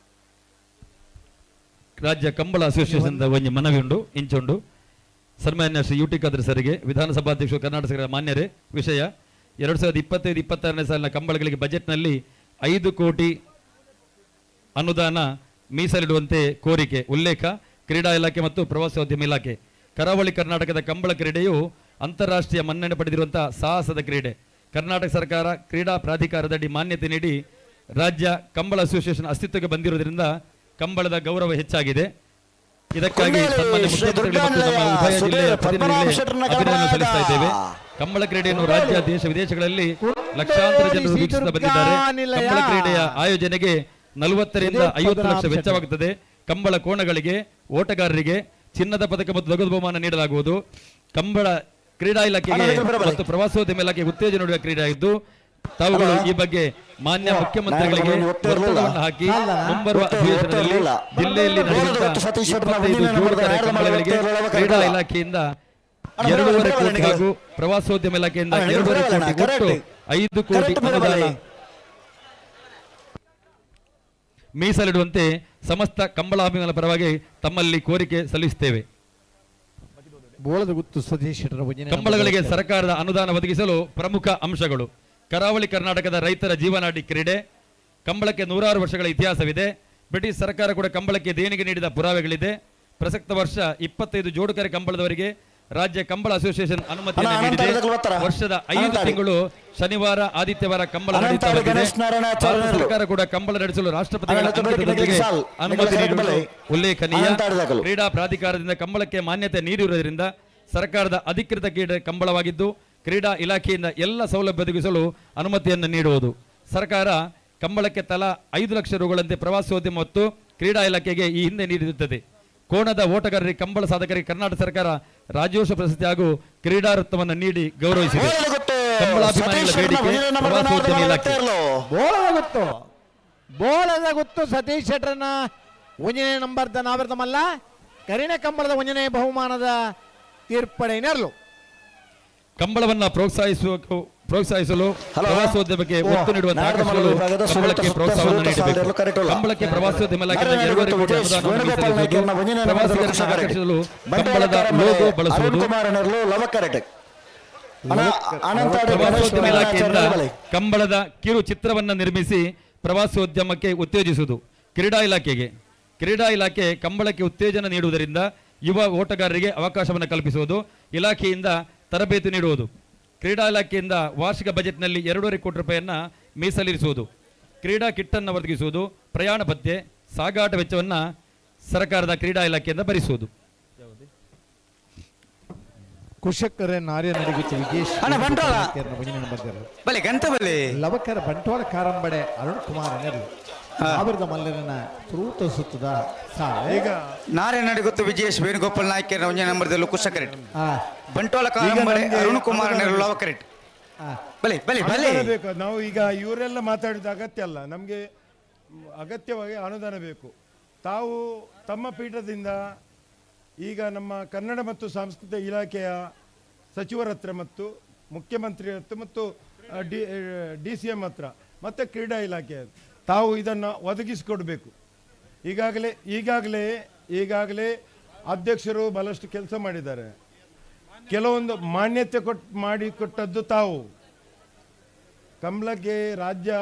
ರಾಜ್ಯ ಕಂಬಳ ಅಸೋಸಿಯೇಷನ್ ಒಂಜಿ ಮನವಿ ಉಂಡು ಇಂಚುಂಡು. ಸನ್ಮಾನ್ಯ ಶ್ರೀ ಯು ಟಿ ಖಾದರ್ ಸರಿಗೆ, ವಿಧಾನಸಭಾಧ್ಯಕ್ಷರು ಕರ್ನಾಟಕ ಸರ್ಕಾರ ಮಾನ್ಯರೇ, ವಿಷಯ 2025-26ನೇ ಸಾಲಿನ ಕಂಬಳಗಳಿಗೆ ಬಜೆಟ್ನಲ್ಲಿ 5 ಕೋಟಿ ಅನುದಾನ ಮೀಸಲಿಡುವಂತೆ ಕೋರಿಕೆ. ಉಲ್ಲೇಖ ಕ್ರೀಡಾ ಇಲಾಖೆ ಮತ್ತು ಪ್ರವಾಸೋದ್ಯಮ ಇಲಾಖೆ. ಕರಾವಳಿ ಕರ್ನಾಟಕದ ಕಂಬಳ ಕ್ರೀಡೆಯು ಅಂತಾರಾಷ್ಟ್ರೀಯ ಮನ್ನಣೆ ಪಡೆದಿರುವಂತಹ ಸಾಹಸದ ಕ್ರೀಡೆ. ಕರ್ನಾಟಕ ಸರ್ಕಾರ ಕ್ರೀಡಾ ಪ್ರಾಧಿಕಾರದಡಿ ಮಾನ್ಯತೆ ನೀಡಿ ರಾಜ್ಯ ಕಂಬಳ ಅಸೋಸಿಯೇಷನ್ ಅಸ್ತಿತ್ವಕ್ಕೆ ಬಂದಿರುವುದರಿಂದ ಕಂಬಳದ ಗೌರವ ಹೆಚ್ಚಾಗಿದೆ. ಇದಕ್ಕಾಗಿ ಸನ್ಮಾನ್ಯ ಮುಖ್ಯಮಂತ್ರಿಗಳು ಮತ್ತು ನಮ್ಮ ಉಭಯ ಜಿಲ್ಲೆಯ ಪ್ರತಿನಿಧಿಗಳಿಗೆ ಅಭಿನಂದನೆ ಸಲ್ಲಿಸ್ತಾ ಇದ್ದೇವೆ. ಕಂಬಳ ಕ್ರೀಡೆಯನ್ನು ರಾಜ್ಯ, ದೇಶ, ವಿದೇಶಗಳಲ್ಲಿ ಲಕ್ಷಾಂತರ ಜನರು ವೀಕ್ಷಿಸುತ್ತಾ ಬಂದಿದ್ದಾರೆ. ಕಂಬಳ ಕ್ರೀಡೆಯ ಆಯೋಜನೆಗೆ 40ರಿಂದ 50 ಲಕ್ಷ ವೆಚ್ಚವಾಗುತ್ತದೆ. ಕಂಬಳ ಕೋಣಗಳಿಗೆ, ಓಟಗಾರರಿಗೆ ಚಿನ್ನದ ಪದಕ ಮತ್ತು ನಗದು ಬಹುಮಾನ ನೀಡಲಾಗುವುದು. ಕಂಬಳ ಕ್ರೀಡಾ ಇಲಾಖೆಗೆ ಮತ್ತು ಪ್ರವಾಸೋದ್ಯಮ ಇಲಾಖೆಗೆ ಉತ್ತೇಜನ ನೀಡುವ ಕ್ರೀಡೆಯಾಗಿದ್ದು, ತಾವುಗಳು ಈ ಬಗ್ಗೆ ಮಾನ್ಯ ಮುಖ್ಯಮಂತ್ರಿಗಳಿಗೆ ಒತ್ತಡವನ್ನು ಹಾಕಿ ಮುಂಬರುವ ಅಧಿವೇಶನದಲ್ಲಿ ಜಿಲ್ಲೆಯಲ್ಲಿ ನಡೆಯುವಂತಹ 25 ಜೋಡುಕರೆ ಕಂಬಳಗಳಿಗೆ ಕ್ರೀಡಾ ಇಲಾಖೆಯಿಂದ 2.5 ಕೋಟಿ ಹಾಗೂ ಪ್ರವಾಸೋದ್ಯಮ ಇಲಾಖೆಯಿಂದ 2.5 ಕೋಟಿ, ಒಟ್ಟು 5 ಕೋಟಿ ಅನುದಾನ ಮೀಸಲಿಡುವಂತೆ ಸಮಸ್ತ ಕಂಬಳಾಭಿಮಾನಿಗಳ ಪರವಾಗಿ ತಮ್ಮಲ್ಲಿ ಕೋರಿಕೆ ಸಲ್ಲಿಸುತ್ತೇವೆ. ಕಂಬಳಗಳಿಗೆ ಸರ್ಕಾರದ ಅನುದಾನ ಒದಗಿಸಲು ಪ್ರಮುಖ ಅಂಶಗಳು: ಕರಾವಳಿ ಕರ್ನಾಟಕದ ರೈತರ ಜೀವನಾಡಿ ಕ್ರೀಡೆ ಕಂಬಳಕ್ಕೆ ನೂರಾರು ವರ್ಷಗಳ ಇತಿಹಾಸವಿದೆ. ಬ್ರಿಟಿಷ್ ಸರ್ಕಾರ ಕೂಡ ಕಂಬಳಕ್ಕೆ ದೇಣಿಗೆ ನೀಡಿದ ಪುರಾವೆಗಳಿದೆ. ಪ್ರಸಕ್ತ ವರ್ಷ 25 ಜೋಡುಕರೆ ಕಂಬಳದವರಿಗೆ ರಾಜ್ಯ ಕಂಬಳ ಅಸೋಸಿಯೇಷನ್ ಅನುಮತಿಯನ್ನು ನೀಡಿದೆ. ವರ್ಷದ 5 ತಿಂಗಳು ಶನಿವಾರ, ಆದಿತ್ಯವಾರ ಕಂಬಳ ನಡೆಯುತ್ತಾ ಬಂದಿದೆ. ಭಾರತ ಸರ್ಕಾರ ಕೂಡ ಕಂಬಳ ನಡೆಸಲು ರಾಷ್ಟ್ರಪತಿಗಳ ಅಂಕಿತದೊಂದಿಗೆ ಅನುಮತಿ ನೀಡುವುದು ಉಲ್ಲೇಖನೀಯ. ಕ್ರೀಡಾ ಪ್ರಾಧಿಕಾರದಿಂದ ಕಂಬಳಕ್ಕೆ ಮಾನ್ಯತೆ ನೀಡಿರುವುದರಿಂದ ಸರ್ಕಾರದ ಅಧಿಕೃತ ಕ್ರೀಡೆ ಕಂಬಳವಾಗಿದ್ದು, ಕ್ರೀಡಾ ಇಲಾಖೆಯಿಂದ ಎಲ್ಲ ಸೌಲಭ್ಯ ಒದಗಿಸಲು ಅನುಮತಿಯನ್ನು ನೀಡುವುದು. ಸರ್ಕಾರ ಕಂಬಳಕ್ಕೆ ತಲಾ 5 ಲಕ್ಷ ರುಗಳಂತೆ ಪ್ರವಾಸೋದ್ಯಮ ಮತ್ತು ಕ್ರೀಡಾ ಇಲಾಖೆಗೆ ಈ ಹಿಂದೆ ನೀಡಿರುತ್ತದೆ. ಕೋಣದ ಓಟಗಾರರಿಗೆ, ಕಂಬಳ ಸಾಧಕರಿಗೆ ಕರ್ನಾಟಕ ಸರ್ಕಾರ ರಾಜ್ಯೋತ್ಸವ ಪ್ರಶಸ್ತಿ ಹಾಗೂ ಕ್ರೀಡಾ ವೃತ್ತವನ್ನು ನೀಡಿ ಗೌರವಿಸಿದೆ. ಕಂಬಳಾಭಿಮಾನಿಗಳ ಬೇಡಿಕೆ ಪ್ರವಾಸೋದ್ಯಮ ಇಲಾಖೆ. ಬೋಳದ ಗೊತ್ತು, ಬೋಳದ ಗೊತ್ತು ಸತೀಶ್ ಶೆಟ್ಟರ್ನ ಒಂಜನೇ ನಂಬರ್ದ ನಾವೃತಮಲ್ಲ ಕರಿಣ ಕಂಬಳದ ಒಂಜನೇ ಬಹುಮಾನದ ತೀರ್ಪಡೆನರ್ಲು. ಕಂಬಳವನ್ನ ಪ್ರೋತ್ಸಾಹಿಸಲು ಹಲೋ. ಪ್ರವಾಸೋದ್ಯಮಕ್ಕೆ ಓ, ಒತ್ತು ನೀಡುವಂತಹ ನಾಡದ ಆಕರ್ಷಿಸಲು ವಿಭಾಗದ ಸುರತ ಕಂಬಳಕ್ಕೆ ಸುತ್ತ ಪ್ರೋತ್ಸಾಹವನ್ನು ಸುರತ ನೀಡಬೇಕು. ಸಾಲದಲ್ಲಿ ಕರೆಕ್ಟ್ ಕಂಬಳಕ್ಕೆ ಪ್ರವಾಸೋದ್ಯಮ ಇಲಾಖೆಯಿಂದ ನಾರಾಯಣ 2.5 ಕೋಟಿ ವಿಜೇಶ್ ಅನುದಾನವನ್ನು ವೇಣುಗೋಪಾಲ್ ಮೀಸಲಿರಿಸುವುದು, ನಾಯ್ಕರನ್ನ ಒಂದನೇ ನಂಬರ್ದ ಪ್ರವಾಸಿಗರನ್ನು ಕುಶಕರೆಡ್ಡಿ. ಆಕರ್ಷಿಸಲು ಬಂಟ್ವಾಳ ಕಂಬಳದ ಕಾರಂಬಳೆ ಲೋಗೋ ಬಳಸುವುದು. ಅರುಣ್ ಕುಮಾರ್ ನೆರ್ಲು ಲವಕರೆಡ್ಡಿ. ಅಣ್ಣ, ಅನಂತಾಡಿ ಗಣೇಶ್ ಪ್ರವಾಸೋದ್ಯಮ ಇಲಾಖೆಯಿಂದ ಬಲೆ. ಕಂಬಳದ ಕಿರು ಚಿತ್ರವನ್ನು ನಿರ್ಮಿಸಿ ಪ್ರವಾಸೋದ್ಯಮಕ್ಕೆ ಉತ್ತೇಜಿಸುವುದು. ಕ್ರೀಡಾ ಇಲಾಖೆಗೆ, ಕ್ರೀಡಾ ಇಲಾಖೆ ಕಂಬಳಕ್ಕೆ ಉತ್ತೇಜನ ನೀಡುವುದರಿಂದ ಯುವ ಓಟಗಾರರಿಗೆ ಅವಕಾಶವನ್ನು ಕಲ್ಪಿಸುವುದು, ಇಲಾಖೆಯಿಂದ ತರಬೇತಿ ನೀಡುವುದು. ಕ್ರೀಡಾ ಇಲಾಖೆಯಿಂದ ವಾರ್ಷಿಕ ಬಜೆಟ್ನಲ್ಲಿ 2.5 ಕೋಟಿ ರೂಪಾಯಿಯನ್ನು ಮೀಸಲಿರಿಸುವುದು, ಕ್ರೀಡಾ ಕಿಟ್ಟನ್ನು ಒದಗಿಸುವುದು, ಪ್ರಯಾಣ ಭತ್ಯೆ, ಸಾಗಾಟ ವೆಚ್ಚವನ್ನು ಸರ್ಕಾರದ ಕ್ರೀಡಾ ಇಲಾಖೆಯಿಂದ ಭರಿಸುವುದು. ಕುಶಕರೆ ನಾರ್ಯ ನಡಿಗುಚ್ಚ ವಿಜೇಶ್ ಅಣ್ಣ, ಬಂಟ್ವಾಳ. ಒಂಜನೇ ನಂಬರ್ ಬಲೆ ಗಂತ ಬಲೆ. ಲವಕರ ಬಂಟ್ವಾಳ ಕಾರಂಬಡೆ ಅರುಣ್ ಕುಮಾರ್ ನೆರ್ಲು ಸಾವಿರದ ಮಲ್ಲರನ ಸುರೂತ ಸುತ್ತದ ಸಾಲೆ. ಈಗ ನಾರಾಯಣ ಗೊತ್ತು ವಿಜೇಶ್ ವೇಣುಗೋಪಾಲ್ ನಾಯ್ಕರ ಒಂಜನೇ ನಂಬರ್ದಲ್ಲಿ ಕುಶಕರೆಡ್ಡಿ. ಆ, ಬಂಟ್ವಾಳ ಈಗ ಕಾರಂಬಡೆ ನಮ್ಗೆ ಅರುಣ್ ಕುಮಾರ್ ಅನುದಾನ ನೆರಳು ಬೇಕು. ಲವಕರೆಡ್ಡಿ. ಆ. ಬಲೆ ಬಲೆ ಬಲೆ. ಅನುದಾನ ಬೇಕು. ನಾವು ಈಗ ಇವರೆಲ್ಲ ಮಾತಾಡಿದ ಅಗತ್ಯ ಅಲ್ಲ, ನಮಗೆ ಅಗತ್ಯವಾಗಿ ಅನುದಾನ ಬೇಕು. ತಾವು ತಮ್ಮ ಪೀಠದಿಂದ ಈಗ ನಮ್ಮ ಕನ್ನಡ ಮತ್ತು ಸಾಂಸ್ಕೃತಿಕ ಇಲಾಖೆಯ ಸಚಿವರ ಹತ್ರ ಮತ್ತು ಮುಖ್ಯಮಂತ್ರಿ ಹತ್ರ ಮತ್ತು ಡಿ ಡಿ ಸಿ ಎಂ ಹತ್ರ ಮತ್ತು ಕ್ರೀಡಾ ಇಲಾಖೆ ತಾವು ಇದನ್ನು ಒದಗಿಸಿಕೊಡ್ಬೇಕು. ಈಗಾಗಲೇ ಈಗಾಗಲೇ ಈಗಾಗಲೇ ಅಧ್ಯಕ್ಷರು ಬಹಳಷ್ಟು ಕೆಲಸ ಮಾಡಿದ್ದಾರೆ. ಕೆಲವೊಂದು ಮಾನ್ಯತೆ ಮಾಡಿಕೊಟ್ಟದ್ದು ತಾವು. ಕಂಬಳಕ್ಕೆ ರಾಜ್ಯ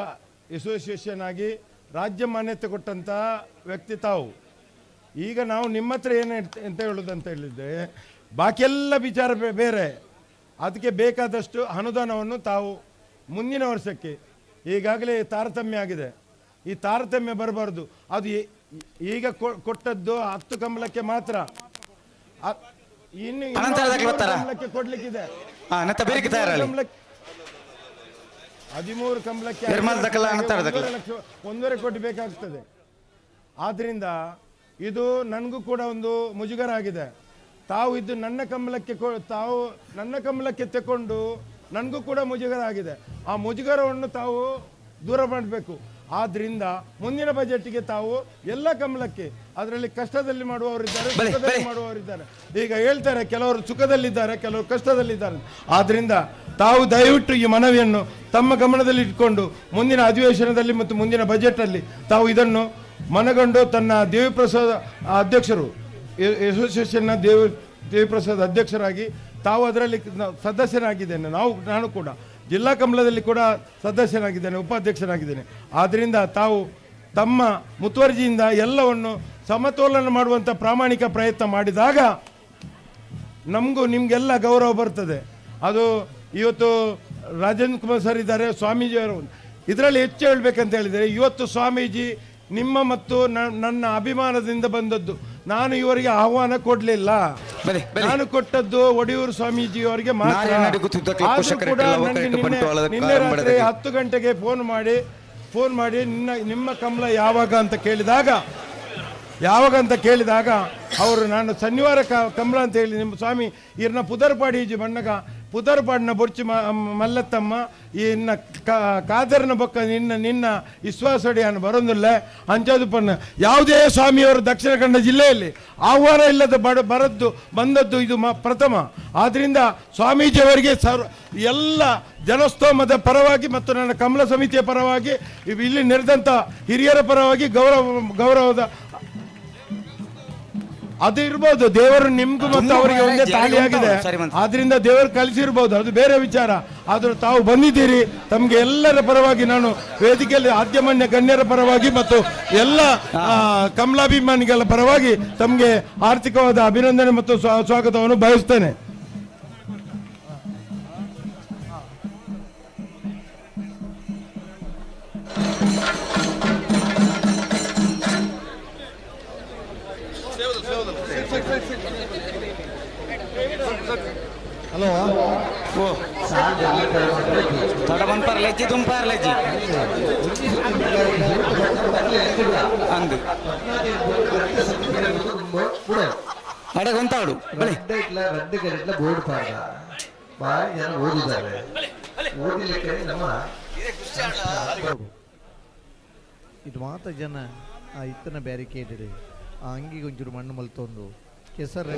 ಅಸೋಸಿಯೇಷನ್ ಆಗಿ ರಾಜ್ಯ ಮಾನ್ಯತೆ ಕೊಟ್ಟಂಥ ವ್ಯಕ್ತಿ ತಾವು. ಈಗ ನಾವು ನಿಮ್ಮ ಹತ್ರ ಏನು ಎಂತ ಹೇಳೋದಂತ ಹೇಳಿದರೆ, ಬಾಕಿಯೆಲ್ಲ ವಿಚಾರ ಬೇರೆ, ಅದಕ್ಕೆ ಬೇಕಾದಷ್ಟು ಅನುದಾನವನ್ನು ತಾವು ಮುಂದಿನ ವರ್ಷಕ್ಕೆ, ಈಗಾಗಲೇ ತಾರತಮ್ಯ ಆಗಿದೆ, ಈ ತಾರತಮ್ಯ ಬರಬಾರ್ದು. ಅದು ಈಗ ಕೊಟ್ಟದ್ದು 10 ಕಂಬಳಕ್ಕೆ ಮಾತ್ರ. ಇನ್ನು ಇನ್ನು ಅನಂತರ ದಾಖಲೆ ಬರ್ತಾರಾ? ಕಂಬಳಕ್ಕೆ ಕೊಡ್ಲಿಕ್ಕಿದೆ. ಹಾ, ನತ್ತ ಬೇರೆ ತಯಾರಲ್ಲಿ. 13 ಕಂಬಳಕ್ಕೆ ನಿರ್ಮಲ ದಾಖಲೆ, ಅನಂತರ ದಾಖಲೆ. 1.5 ಕೋಟಿ ಬೇಕಾಗ್ತದೆ. ಆದ್ರಿಂದ ಇದು ನನಗೂ ಕೂಡ ಒಂದು ಮುಜುಗರ ಆಗಿದೆ. ತಾವು ಇದು ನನ್ನ ಕಂಬಳಕ್ಕೆ ತಾವು ನನ್ನ ಕಂಬಳಕ್ಕೆ ತಕೊಂಡು ನನಗೂ ಕೂಡ ಮುಜುಗರ ಆಗಿದೆ. ಆ ಮುಜುಗರವನ್ನು ತಾವು ದೂರ ಮಾಡಬೇಕು. ಆದ್ರಿಂದ ಮುಂದಿನ ಬಜೆಟ್ಗೆ ತಾವು ಎಲ್ಲ ಕಂಬಳಕ್ಕೆ, ಅದರಲ್ಲಿ ಕಷ್ಟದಲ್ಲಿ ಮಾಡುವವರಿದ್ದಾರೆ, ಬಲೆ, ಸುಖದಲ್ಲಿ ಬಲೆ. ಮಾಡುವವರಿದ್ದಾರೆ. ಈಗ ಹೇಳ್ತಾರೆ ಕೆಲವರು ಸುಖದಲ್ಲಿದ್ದಾರೆ, ಕೆಲವರು ಕಷ್ಟದಲ್ಲಿದ್ದಾರೆ. ಆದ್ರಿಂದ ತಾವು ದಯವಿಟ್ಟು ಈ ಮನವಿಯನ್ನು ತಮ್ಮ ಗಮನದಲ್ಲಿ ಇಟ್ಕೊಂಡು ಮುಂದಿನ ಅಧಿವೇಶನದಲ್ಲಿ ಮತ್ತು ಮುಂದಿನ ಬಜೆಟಲ್ಲಿ ತಾವು ಇದನ್ನು ಮನಗಂಡು ತನ್ನ ದೇವಿಪ್ರಸಾದ್ ಅಧ್ಯಕ್ಷರು, ಅಸೋಸಿಯೇಷನ್ನ ದೇವಿಪ್ರಸಾದ್ ಅಧ್ಯಕ್ಷರಾಗಿ ತಾವು ಅದರಲ್ಲಿ ಸದಸ್ಯನಾಗಿದ್ದೇನೆ. ನಾನು ಕೂಡ ಜಿಲ್ಲಾ ಕಂಬಳದಲ್ಲಿ ಕೂಡ ಸದಸ್ಯನಾಗಿದ್ದೇನೆ, ಉಪಾಧ್ಯಕ್ಷನಾಗಿದ್ದೇನೆ. ಆದ್ದರಿಂದ ತಾವು ತಮ್ಮ ಮುತುವರ್ಜಿಯಿಂದ ಎಲ್ಲವನ್ನು ಸಮತೋಲನ ಮಾಡುವಂಥ ಪ್ರಾಮಾಣಿಕ ಪ್ರಯತ್ನ ಮಾಡಿದಾಗ ನಮಗೂ ನಿಮಗೆಲ್ಲ ಗೌರವ ಬರ್ತದೆ. ಅದು ಇವತ್ತು ರಾಜೇಂದ್ರ ಕುಮಾರ್ ಸರ್ ಇದ್ದಾರೆ, ಸ್ವಾಮೀಜಿಯವರು. ಇದರಲ್ಲಿ ಹೆಚ್ಚು ಹೇಳ್ಬೇಕಂತ ಹೇಳಿದರೆ, ಇವತ್ತು ಸ್ವಾಮೀಜಿ ನಿಮ್ಮ ಮತ್ತು ನನ್ನ ಅಭಿಮಾನದಿಂದ ಬಂದದ್ದು. ನಾನು ಇವರಿಗೆ ಆಹ್ವಾನ ಕೊಡ್ಲಿಲ್ಲ, ಬಲೆ, ಬಲೆ. ನಾನು ಕೊಟ್ಟದ್ದು ಒಡಿಯೂರು ಸ್ವಾಮೀಜಿಯವರಿಗೆ ಮಾತ್ರ. ನಾರಾಯಣ ಗುತ್ತಿದ್ದ ಕ್ಲಬ್ ಆದ್ರೂ ಪೋಷಕರ ಕೂಡ ಕೆಲವು ನನಗೆ ಕರೆಕ್ಟ್ ಬಂಟ್ವಾಳದ ನಿನ್ನೆ ರಾತ್ರಿ ಕಾರಂಬಡದಲ್ಲಿ. 10 ಗಂಟೆಗೆ ಫೋನ್ ಮಾಡಿ ನಿಮ್ಮ ಕಂಬಳ ಯಾವಾಗ ಅಂತ ಕೇಳಿದಾಗ, ಯಾವಾಗ ಅಂತ ಕೇಳಿದಾಗ ಅವರು ನಾನು ಶನಿವಾರ ಕಂಬಳ ಅಂತ ಹೇಳಿ ನಿಮ್ಮ ಸ್ವಾಮಿ ಇರ್ನ ಪುದರ್ಪಾಡಿ ಈಜಿ ಬಣ್ಣಗ ಪುದರ್ಪಾಡಿನ ಬೊರ್ಚಿ ಮಲ್ಲತ್ತಮ್ಮ ಇನ್ನ ಕಾದರ್ನ ಬೊಕ್ಕ ನಿನ್ನ ವಿಶ್ವಾಸಡಿಯನ್ನು ಬರೋದಿಲ್ಲ ಅಂಚಾದು ಪನ್ನ. ಯಾವುದೇ ಸ್ವಾಮಿಯವರು ದಕ್ಷಿಣ ಕನ್ನಡ ಜಿಲ್ಲೆಯಲ್ಲಿ ಆಹ್ವಾನ ಇಲ್ಲದ ಬರದ್ದು ಬಂದದ್ದು ಇದು ಪ್ರಥಮ. ಆದ್ರಿಂದ ಸ್ವಾಮೀಜಿಯವರಿಗೆ ಎಲ್ಲ ಜನಸ್ತೋಮದ ಪರವಾಗಿ ಮತ್ತು ನನ್ನ ಕಮಲ ಸಮಿತಿಯ ಪರವಾಗಿ ಇಲ್ಲಿ ನೆರೆದಂಥ ಹಿರಿಯರ ಪರವಾಗಿ ಗೌರವದ ಅದು ಇರ್ಬೋದು. ದೇವರು ನಿಮ್ಗೂ ಮತ್ತು ತುಂಬ ಅವರಿಗೆ ಒಂದೇ ಜಯ ತಾಳಿ ಆಗಿದೆ, ಸರಿ ಮಂತ್ರ. ಆದ್ರಿಂದ ದೇವರು ಕಲಿಸಿರ್ಬೋದು, ಅದು ಬೇರೆ ವಿಚಾರ. ಆದರೂ ತಾವು ಬಂದಿದ್ದೀರಿ, ತಮಗೆ ಎಲ್ಲರ ಪರವಾಗಿ ನಾನು ವೇದಿಕೆಯಲ್ಲಿ ಆದ್ಯಮಾನ್ಯ ಗಣ್ಯರ ಪರವಾಗಿ ಮತ್ತು ಎಲ್ಲ ಕಮಲಾಭಿಮಾನಿಗಳ ಪರವಾಗಿ ತಮಗೆ ಆರ್ಥಿಕವಾದ ಅಭಿನಂದನೆ ಮತ್ತು ಸ್ವಾಗತವನ್ನು ಬಯಸ್ತೇನೆ. ಹಲೋ. ಓ ತಡ ಬಂಪಾರ ಲಜ್ಜಿ ದುಂಪಾರ ಲಜ್ಜಿ ಅಂದು ಅಡೆ ಗೊಂತಾಡು ಬಲೆ. ರಡ್ಡು ಗಂಟೆ ಬೋರ್ಡ್ ಪಾಡ್ದ ಭಾರಿ ಜನ ಓದಿದ್ದಾರೆ. ಓದಿಲಿಕ್ಕೆ ನಮ್ಮ ಇದು ಮಾತ ಜನ ಆ ಇತ್ತನ ಬ್ಯಾರಿಕೇಡ್ ಆ ಅಂಗಿಗೆ ಒಂಚೂರು ಮಣ್ಣು ಮಲ್ತೊಂದು ಕೆಸರು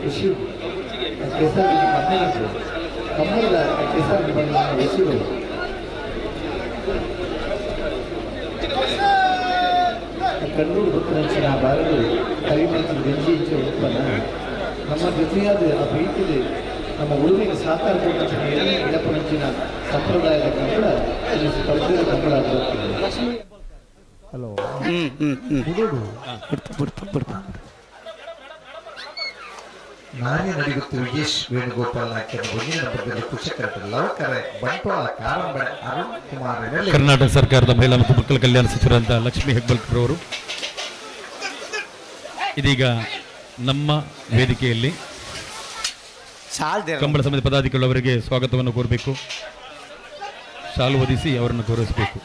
ಖುಷಿ ಕೆಸರು ಮಣ್ಣಿಗೆ ಕಮ್ಮದ ಕೆಸರು ಮಣ್ಣಿನ ಉಸಿರು ಕಣ್ಣೂರು ಗೊತ್ತಿನ ಬಾರದು ಕರಿಮಂಚಿನ ಬೆಂಜಿ ಇಂಚ ಉತ್ಪನ್ನ ನಮ್ಮ ಜೊತೆಯಾದ ಆ ಪ್ರೀತಿದೆ ನಮ್ಮ ಉಳುಮೆಗೆ ಸಹಕಾರ ಕೊಟ್ಟಂಚಿನ ಇಡಪನಂಚಿನ ಸಂಪ್ರದಾಯದ ಕಂಬಳ ಇಲ್ಲಿ ಸ್ಪರ್ಧೆಯ ಕಂಬಳ ಹಲೋ ಹುಡುಗು ನಾನೇ ನಡಿಗುತ್ತು ವಿಜೇಶ್ ವೇಣುಗೋಪಾಲ್ ನಾಯ್ಕರ ಒಂದಿನ ನಂಬರ್ದಲ್ಲಿ ಕುಶಕರಟ ಲವಕರ ಬಂಟ್ವಾಳ ಕಾರಂಬಡ ಅರುಣ್ ಕುಮಾರ್ ನೆಲೆ ಕರ್ನಾಟಕ ಸರ್ಕಾರದ ಮಹಿಳಾ ಮತ್ತು ಮಕ್ಕಳ ಕಲ್ಯಾಣ ಸಚಿವರಾದ ಲಕ್ಷ್ಮೀ ಹೆಬ್ಬಾಳ್ಕರ್ ಅವರು ಇದೀಗ ನಮ್ಮ ವೇದಿಕೆಯಲ್ಲಿ ಸಾಲ್ದೆ ಕಂಬಳ ಸಮಿತಿ ಪದಾಧಿಕಾರಿಗಳವರಿಗೆ ಸ್ವಾಗತವನ್ನು ಕೋರಬೇಕು, ಶಾಲು ಹೊದಿಸಿ ಅವರನ್ನು ಗೌರವಿಸಬೇಕು.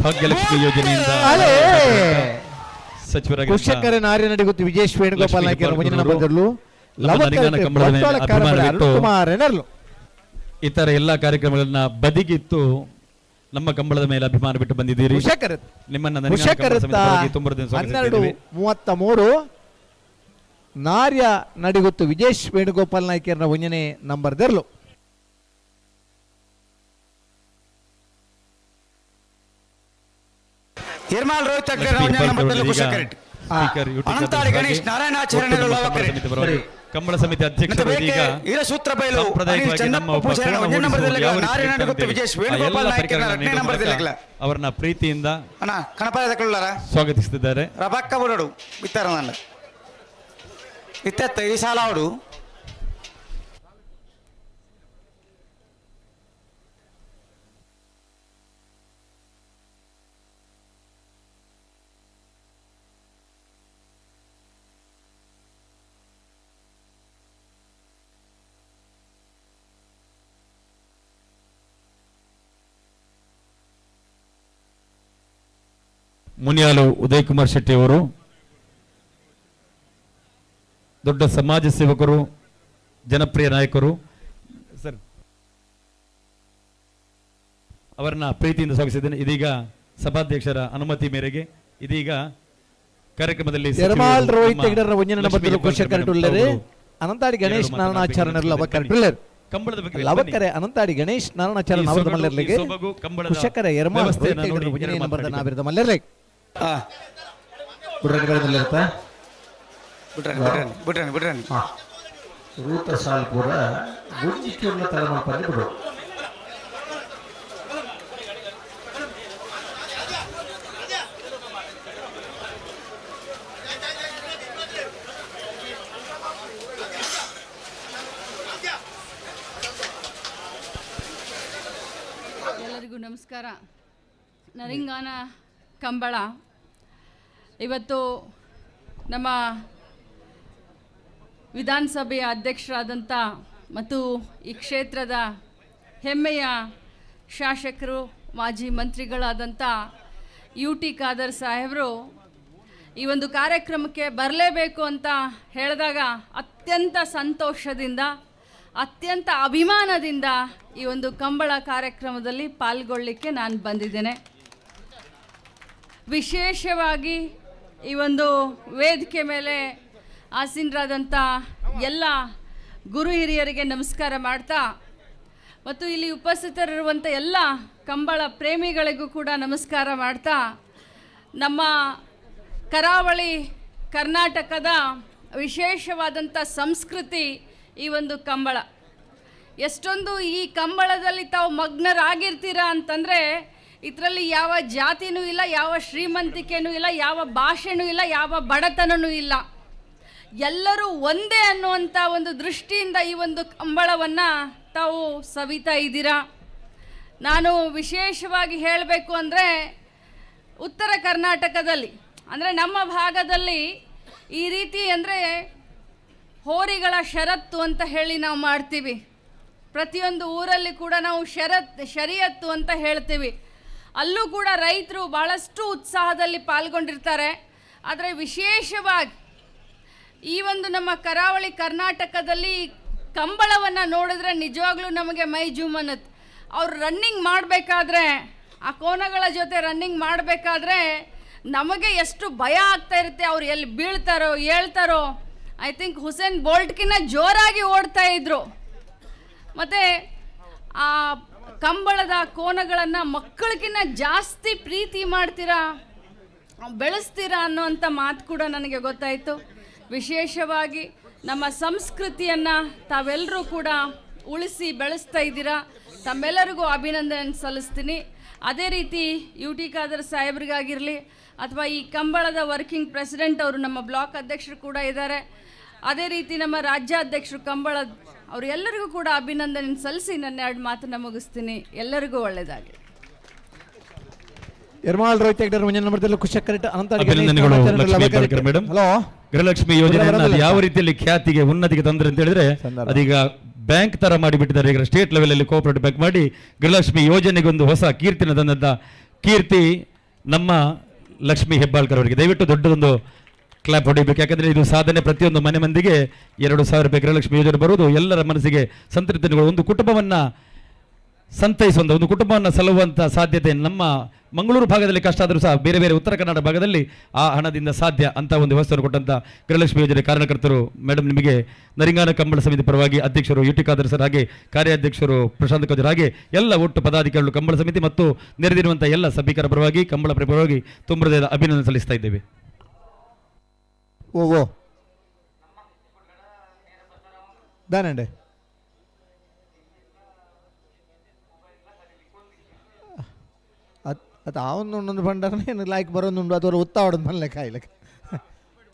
ಭಾಗ್ಯಲಕ್ಷ್ಮಿ ಯೋಜನೆಯಿಂದ ಸಚಿವರಾಗಿ ಕುಶಕರ ನಾರ್ಯ ನಡಿಗುತ್ತು ವಿಜೇಶ್ ವೇಣುಗೋಪಾಲ್ ಲಕ್ಷ್ಮೀ ನಾಯ್ಕರ ಮುಂದಿನ ಹೆಬ್ಬಾಳ್ಕರ್ ನಂಬರ್ದಲ್ಲೂ ನಮ್ಮ ನರಿಗಾನ ಕಂಬಳದ ಮೇಲೆ ಬಂಟ್ವಾಳ ಕಾರಂಬಡ ಅಭಿಮಾನವಿಟ್ಟು ಅರುಣ್ ಕುಮಾರ್ ಎನರ್ಲು. ಇತರ ಎಲ್ಲ ಕಾರ್ಯಕ್ರಮಗಳನ್ನ ಬದಿಗಿತ್ತು ನಮ್ಮ ಕಂಬಳದ ಮೇಲೆ ಅಭಿಮಾನ ಬಿಟ್ಟು ಬಂದಿದ್ದೀರಿ. ಕುಶಕರ ನಿಮ್ಮನ್ನ ನರಿಗಾನ ಕಂಬಳ ಸಮಿತಿ ಪರವಾಗಿ ತುಂಬ ಹೃದಯದಿಂದ ಸ್ವಾಗತಿಸುತ್ತಿದ್ದೇವೆ. 12:33 ನಾರ್ಯ ನಡಿಗುತ್ತು ವಿಜೇಶ್ ವೇಣುಗೋಪಾಲ್ ನಾಯ್ಕರ್ನ ಒಂದನೇ ನಂಬರ್ ದೆರ್ಲು. ನಿರ್ಮಲ್ ರೋಹಿತ್ ಅಗ್ರ ಲಕ್ಷ್ಮೀ ಒಂದನೇ ಹೆಬ್ಬಾಳ್ಕರ್ ನಂಬರ್ದಲ್ಲಿ ಅವರು ಈಗ ಕುಶಕರೆಟ್ speaker U T Anantadi Khader Ganesh ಸಾಹೇಬ್ಗೆ ನಾರಾಯಣಾಚಾರ್ಯ ಒಟ್ಟು ನಮ್ಮ ಲವಕರೆ. ಕಂಬಳ ಸಮಿತಿ ಪರವಾಗಿ ಕಂಬಳ ಸಮಿತಿ ಮತ್ತೆ ಅಧ್ಯಕ್ಷರು ಬೇಕೆ ಇದೀಗ ವೀರಸೂತ್ರ ಬೈಲು ಅನಿಲ್ ಸಾಂಪ್ರದಾಯಿಕವಾಗಿ ನಮ್ಮ ಚನ್ನಪ್ಪ ಒಬ್ಬ ಪೂಜಾರಿ ಕೋಣ ಒಂದನೇ ಓಡಿಸುವ ನಂಬರ್ದಲ್ಲಿ ಯಾವ ರೀತಿ ನಾರಾಯಣ ಇರ್ತಾನೆ ಗುತ್ತು ಅಂತೇಳಿ ವಿಜೇಶ್ ಆ ವೇಣುಗೋಪಾಲ್ ಎಲ್ಲ ನಾಯ್ಕರ ಪರಿಕರಗಳನ್ನು ಎರಡನೇ ನೀಡುವ ನಂಬರ್ದಲ್ಲಿ ಮೂಲಕ ಅವರನ್ನ ಪ್ರೀತಿಯಿಂದ ಅಣ್ಣ ಕಣಪಾಯ ತಕೊಳ್ಳಾರ ಸ್ವಾಗತಿಸುತ್ತಿದ್ದಾರೆ. ರಬಕ್ಕ ಬಿಡೋಡು ಬಿತ್ತಾರ ನನ್ನ ಇತ್ತ ಈ ಸಾಲ ಅವಡು ಮುನಿಯಾಲು ಉದಯ್ ಕುಮಾರ್ ಶೆಟ್ಟಿ ಅವರು ದೊಡ್ಡ ಸಮಾಜ ಸೇವಕರು, ಜನಪ್ರಿಯ ನಾಯಕರು ಸರ್, ಅವರನ್ನ ಪ್ರೀತಿಯಿಂದ ಸ್ವಾಗತಿಸಿದ್ದೇನೆ. ಇದೀಗ ಸಭಾಧ್ಯಕ್ಷರ ಅನುಮತಿ ಮೇರೆಗೆ ಇದೀಗ ಕಾರ್ಯಕ್ರಮದಲ್ಲಿ ಎರ್ಮಾಲ್ ಸಚಿವರು ರೋಹಿತ್ ನಮ್ಮ ಹೆಗ್ಡೆರ ಒಂದನೇ ಲಕ್ಷ್ಮೀ ನಂಬರ್ ಹೆಬ್ಬಾಳ್ಕರ್ ಕುಶಕರಟುಳ್ಳರು ಅವರು ಅನಂತಾಡಿ ಗಣೇಶ್ ಎರಡು ನಾರಾಯಣಾಚಾರ್ಯನರ್ಲು ಮಾತನಾಡಬೇಕು. ಅವಕರಟುಳ್ಳರು. ಕಂಬಳದ ಬಗ್ಗೆ ಲವಕರೆ ಅನಂತಾಡಿ ಗಣೇಶ್ ನಾರಾಯಣಾಚಾರ್ಯ ಈ ಅವರ ಸೊಬಗು- ಮಲ್ಲರ್ಲಿಗೆ ಈ ಸೊಬಗು ಕಂಬಳದ ಕುಶಕರ ಎರ್ಮಾಲ್ ವ್ಯವಸ್ಥೆಯನ್ನ ರೋಹಿತ್ ಹೆಗ್ಡೆರ ನೋಡಿ ಒಂದನೇ ಎರಡು ನಂಬರ್ದ ಮಾತನಾಡಿ. ನಾವಿರದ ಮಲ್ಲರ್ಲಿಗೆ. ಬಿಡ್ರಂಗಿ ಬರೋದಿಲ್ಲ ಬಿಡ್ರನ್ ಬಿಡ್ರನ್ ಬಿಡ್ರನ್ ಬಿಡ್ರನ್ ರೂತ ಸಾಲ್ ಪೂರ ಗುಂಜಿಕ್ಕಿയുള്ള ತಲೆಮಲ್ಪಲ್ಲಿ ಬಿಡು. ಎಲ್ಲರಿಗೂ ನಮಸ್ಕಾರ. ನರಿಂಗಾನ ಕಂಬಳ ಇವತ್ತು ನಮ್ಮ ವಿಧಾನಸಭೆಯ ಅಧ್ಯಕ್ಷರಾದಂಥ ಮತ್ತು ಈ ಕ್ಷೇತ್ರದ ಹೆಮ್ಮೆಯ ಶಾಸಕರು, ಮಾಜಿ ಮಂತ್ರಿಗಳಾದಂಥ ಯು ಟಿ ಖಾದರ್ ಸಾಹೇಬರು ಈ ಒಂದು ಕಾರ್ಯಕ್ರಮಕ್ಕೆ ಬರಲೇಬೇಕು ಅಂತ ಹೇಳಿದಾಗ ಅತ್ಯಂತ ಸಂತೋಷದಿಂದ, ಅತ್ಯಂತ ಅಭಿಮಾನದಿಂದ ಈ ಒಂದು ಕಂಬಳ ಕಾರ್ಯಕ್ರಮದಲ್ಲಿ ಪಾಲ್ಗೊಳ್ಳಲಿಕ್ಕೆ ನಾನು ಬಂದಿದ್ದೇನೆ. ವಿಶೇಷವಾಗಿ ಈ ಒಂದು ವೇದಿಕೆ ಮೇಲೆ ಆಸೀನರಾದಂಥ ಎಲ್ಲ ಗುರು ಹಿರಿಯರಿಗೆ ನಮಸ್ಕಾರ ಮಾಡ್ತಾ ಮತ್ತು ಇಲ್ಲಿ ಉಪಸ್ಥಿತರಿರುವಂಥ ಎಲ್ಲ ಕಂಬಳ ಪ್ರೇಮಿಗಳಿಗೂ ಕೂಡ ನಮಸ್ಕಾರ ಮಾಡ್ತಾ, ನಮ್ಮ ಕರಾವಳಿ ಕರ್ನಾಟಕದ ವಿಶೇಷವಾದಂಥ ಸಂಸ್ಕೃತಿ ಈ ಒಂದು ಕಂಬಳ. ಎಷ್ಟೊಂದು ಈ ಕಂಬಳದಲ್ಲಿ ತಾವು ಮಗ್ನರಾಗಿರ್ತೀರಾ ಅಂತಂದರೆ ಇದರಲ್ಲಿ ಯಾವ ಜಾತಿನೂ ಇಲ್ಲ, ಯಾವ ಶ್ರೀಮಂತಿಕೆನೂ ಇಲ್ಲ, ಯಾವ ಭಾಷೆನೂ ಇಲ್ಲ, ಯಾವ ಬಡತನವೂ ಇಲ್ಲ, ಎಲ್ಲರೂ ಒಂದೇ ಅನ್ನುವಂಥ ಒಂದು ದೃಷ್ಟಿಯಿಂದ ಈ ಒಂದು ಕಂಬಳವನ್ನು ತಾವು ಸವಿತಾ ಇದ್ದೀರಾ. ನಾನು ವಿಶೇಷವಾಗಿ ಹೇಳಬೇಕು ಅಂದರೆ ಉತ್ತರ ಕರ್ನಾಟಕದಲ್ಲಿ ಅಂದರೆ ನಮ್ಮ ಭಾಗದಲ್ಲಿ ಈ ರೀತಿ ಅಂದರೆ ಹೋರಿಗಳ ಷರತ್ತು ಅಂತ ಹೇಳಿ ನಾವು ಮಾಡ್ತೀವಿ. ಪ್ರತಿಯೊಂದು ಊರಲ್ಲಿ ಕೂಡ ನಾವು ಶರಿಯತ್ತು ಅಂತ ಹೇಳ್ತೀವಿ. ಅಲ್ಲೂ ಕೂಡ ರೈತರು ಭಾಳಷ್ಟು ಉತ್ಸಾಹದಲ್ಲಿ ಪಾಲ್ಗೊಂಡಿರ್ತಾರೆ. ಆದರೆ ವಿಶೇಷವಾಗಿ ಈ ಒಂದು ನಮ್ಮ ಕರಾವಳಿ ಕರ್ನಾಟಕದಲ್ಲಿ ಕಂಬಳವನ್ನು ನೋಡಿದ್ರೆ ನಿಜವಾಗ್ಲೂ ನಮಗೆ ಮೈ ಜುಮ್ ಅನ್ನತ್ತೆ. ಅವ್ರು ರನ್ನಿಂಗ್ ಮಾಡಬೇಕಾದ್ರೆ, ಆ ಕೋನಗಳ ಜೊತೆ ರನ್ನಿಂಗ್ ಮಾಡಬೇಕಾದ್ರೆ ನಮಗೆ ಎಷ್ಟು ಭಯ ಆಗ್ತಾ ಇರುತ್ತೆ. ಅವ್ರು ಎಲ್ಲಿ ಬೀಳ್ತಾರೋ ಹೇಳ್ತಾರೋ. I think Hussain ಬೋಲ್ಟ್ಕಿನ್ನ ಜೋರಾಗಿ ಓಡ್ತಾ ಇದ್ರು. ಮತ್ತು ಆ ಕಂಬಳದ ಕೋನಗಳನ್ನು ಮಕ್ಕಳಿಗಿನ್ನ ಜಾಸ್ತಿ ಪ್ರೀತಿ ಮಾಡ್ತೀರಾ, ಬೆಳೆಸ್ತೀರಾ ಅನ್ನೋವಂಥ ಮಾತು ಕೂಡ ನನಗೆ ಗೊತ್ತಾಯಿತು. ವಿಶೇಷವಾಗಿ ನಮ್ಮ ಸಂಸ್ಕೃತಿಯನ್ನು ತಾವೆಲ್ಲರೂ ಕೂಡ ಉಳಿಸಿ ಬೆಳೆಸ್ತಾ ಇದ್ದೀರಾ. ತಮ್ಮೆಲ್ಲರಿಗೂ ಅಭಿನಂದನೆ ಸಲ್ಲಿಸ್ತೀನಿ. ಅದೇ ರೀತಿ ಯು ಟಿ ಖಾದರ್ ಸಾಹೇಬ್ರಿಗಾಗಿರಲಿ ಅಥವಾ ಈ ಕಂಬಳದ ವರ್ಕಿಂಗ್ ಪ್ರೆಸಿಡೆಂಟ್ ಅವರು ನಮ್ಮ ಬ್ಲಾಕ್ ಅಧ್ಯಕ್ಷರು ಕೂಡ ಇದ್ದಾರೆ. ಅದೇ ರೀತಿ ನಮ್ಮ ರಾಜ್ಯಾಧ್ಯಕ್ಷರು ಕಂಬಳ ಅವರೆಲ್ಲರಿಗೂ ಕೂಡ ಅಭಿನಂದನೆ ಸಲ್ಲಿಸಿ ನನ್ನ ಎರಡು ಮಾತನ್ನು ಮುಗಿಸ್ತೀನಿ. ಎಲ್ಲರಿಗೂ ಒಳ್ಳೆಯದಾಗಲಿ. ಎರ್ಮಾಳ್ ರೋಹಿತ್ ಹೆಗ್ಡೆ ಮುಂದಿನ ನಂಬರ್ದಲ್ಲಿ ಖುಷಿ ಕರೆಕ್ಟ್ ಅನಂತ ಅಭಿನಂದನೆಗಳು ಲಕ್ಷ್ಮೀ ಹೆಬ್ಬಾಳ್ಕರ್ ಮೇಡಮ್. ಹಲೋ, ಗೃಹಲಕ್ಷ್ಮಿ ಯೋಜನೆಯನ್ನು ಅದು ಯಾವ ರೀತಿಯಲ್ಲಿ ಖ್ಯಾತಿಗೆ ಉನ್ನತಿಗೆ ತಂದ್ರೆ ಅಂತ ಹೇಳಿದ್ರೆ ಅದೀಗ ಬ್ಯಾಂಕ್ ತರ ಮಾಡಿಬಿಟ್ಟಿದ್ದಾರೆ. ಈಗ ಸ್ಟೇಟ್ ಲೆವೆಲ್ ಅಲ್ಲಿ ಕೋಆಪರೇಟಿವ್ ಬ್ಯಾಂಕ್ ಮಾಡಿ ಗೃಹಲಕ್ಷ್ಮಿ ಯೋಜನೆಗೆ ಒಂದು ಹೊಸ ಕೀರ್ತಿನ ತಂದಂತ ಕೀರ್ತಿ ನಮ್ಮ ಲಕ್ಷ್ಮೀ ಹೆಬ್ಬಾಳ್ಕರ್ ಅವರಿಗೆ. ದಯವಿಟ್ಟು ದೊಡ್ಡದೊಂದು ಕ್ಲಾಪ್ ಹೊಡಿಬೇಕು. ಯಾಕಂದ್ರೆ ಇದು ಸಾಧನೆ. ಪ್ರತಿಯೊಂದು ಮನೆ ಮಂದಿಗೆ 2000 ರೂಪಾಯಿ ಗೃಹಲಕ್ಷ್ಮಿ ಯೋಜನೆ ಬರುವುದು ಎಲ್ಲರ ಮನಸ್ಸಿಗೆ ಸಂತೃಪ್ತಿಗಳು. ಒಂದು ಕುಟುಂಬವನ್ನ ಸಂತೈಸುವಂಥ, ಒಂದು ಕುಟುಂಬವನ್ನು ಸಲಹುವಂಥ ಸಾಧ್ಯತೆ ನಮ್ಮ ಮಂಗಳೂರು ಭಾಗದಲ್ಲಿ ಕಷ್ಟ ಆದರೂ ಸಹ ಬೇರೆ ಬೇರೆ ಉತ್ತರ ಕನ್ನಡ ಭಾಗದಲ್ಲಿ ಆ ಹಣದಿಂದ ಸಾಧ್ಯ ಅಂತ ಒಂದು ವ್ಯವಸ್ಥೆಯನ್ನು ಕೊಟ್ಟಂಥ ಗೃಹಲಕ್ಷ್ಮಿ ಯೋಜನೆ ಕಾರಣಕರ್ತರು ಮೇಡಮ್ ನಿಮಗೆ ನರಿಂಗಾನ ಕಂಬಳ ಸಮಿತಿ ಪರವಾಗಿ ಅಧ್ಯಕ್ಷರು ಯು ಟಿ ಖಾದರ್ ಸರ್, ಹಾಗೆ ಕಾರ್ಯಾಧ್ಯಕ್ಷರು ಪ್ರಶಾಂತ್ ಖಾದರ್, ಹಾಗೆ ಎಲ್ಲ ಒಟ್ಟು ಪದಾಧಿಕಾರಿಗಳು ಕಂಬಳ ಸಮಿತಿ ಮತ್ತು ನೆರೆದಿರುವಂಥ ಎಲ್ಲ ಸಭಿಕರ ಪರವಾಗಿ ಕಂಬಳ ಪರವಾಗಿ ತುಂಬ ಹೃದಯದ ಅಭಿನಂದನೆ ಸಲ್ಲಿಸ್ತಾ ಇದ್ದೇವೆ. ಓ ಓ ದಾನಂಡೆ ಅದು ಅವನು ಬಂಡಾರನೇ ಏನು ಲಾಯ್ಕ್ ಬರೋದುಂಡು ಅಥವಾ ಉತ್ತಾವಡೋದು ಮಲ್ಲೆ ಕಾಯ್ಲಕ್ಕೆ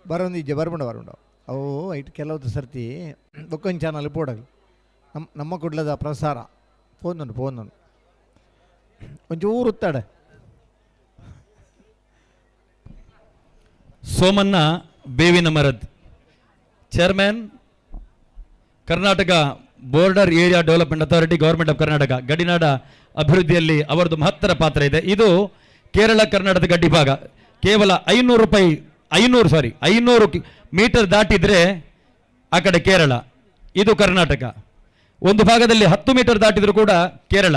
ಬರೋದು ಇಜ್ಜೆ ಬರ್ಬಂಡ ಬರಂಡು ಅವು ಐಟ್ ಕೆಲವೊಂದು ಸರ್ತಿ ಬೊಕ್ಕೊಂದು ಚಾನಲ್ ಪೋಡಲು ನಮ್ಮ ನಮ್ಮ ಕುಡ್ಲದ ಪ್ರಸಾರ ಫೋನುಂಡು ಫೋನುಂಡು ಒಂಚೂರು ಉತ್ತಾಡೆ. ಸೋಮಣ್ಣ ಬೇವಿನ ಮರದ್, chairman, Karnataka border area development authority, government of Karnataka. ಗಡಿನಾಡ ಅಭಿವೃದ್ಧಿಯಲ್ಲಿ ಅವರದ್ದು ಮಹತ್ತರ ಪಾತ್ರ ಇದೆ. ಇದು ಕೇರಳ ಕರ್ನಾಟಕದ ಗಡಿ ಭಾಗ. ಕೇವಲ 500 ರೂಪಾಯಿ, 500 ಮೀಟರ್ ದಾಟಿದ್ರೆ ಆ ಕಡೆ ಕೇರಳ, ಇದು ಕರ್ನಾಟಕ. ಒಂದು ಭಾಗದಲ್ಲಿ 10 ಮೀಟರ್ ದಾಟಿದ್ರು ಕೂಡ ಕೇರಳ.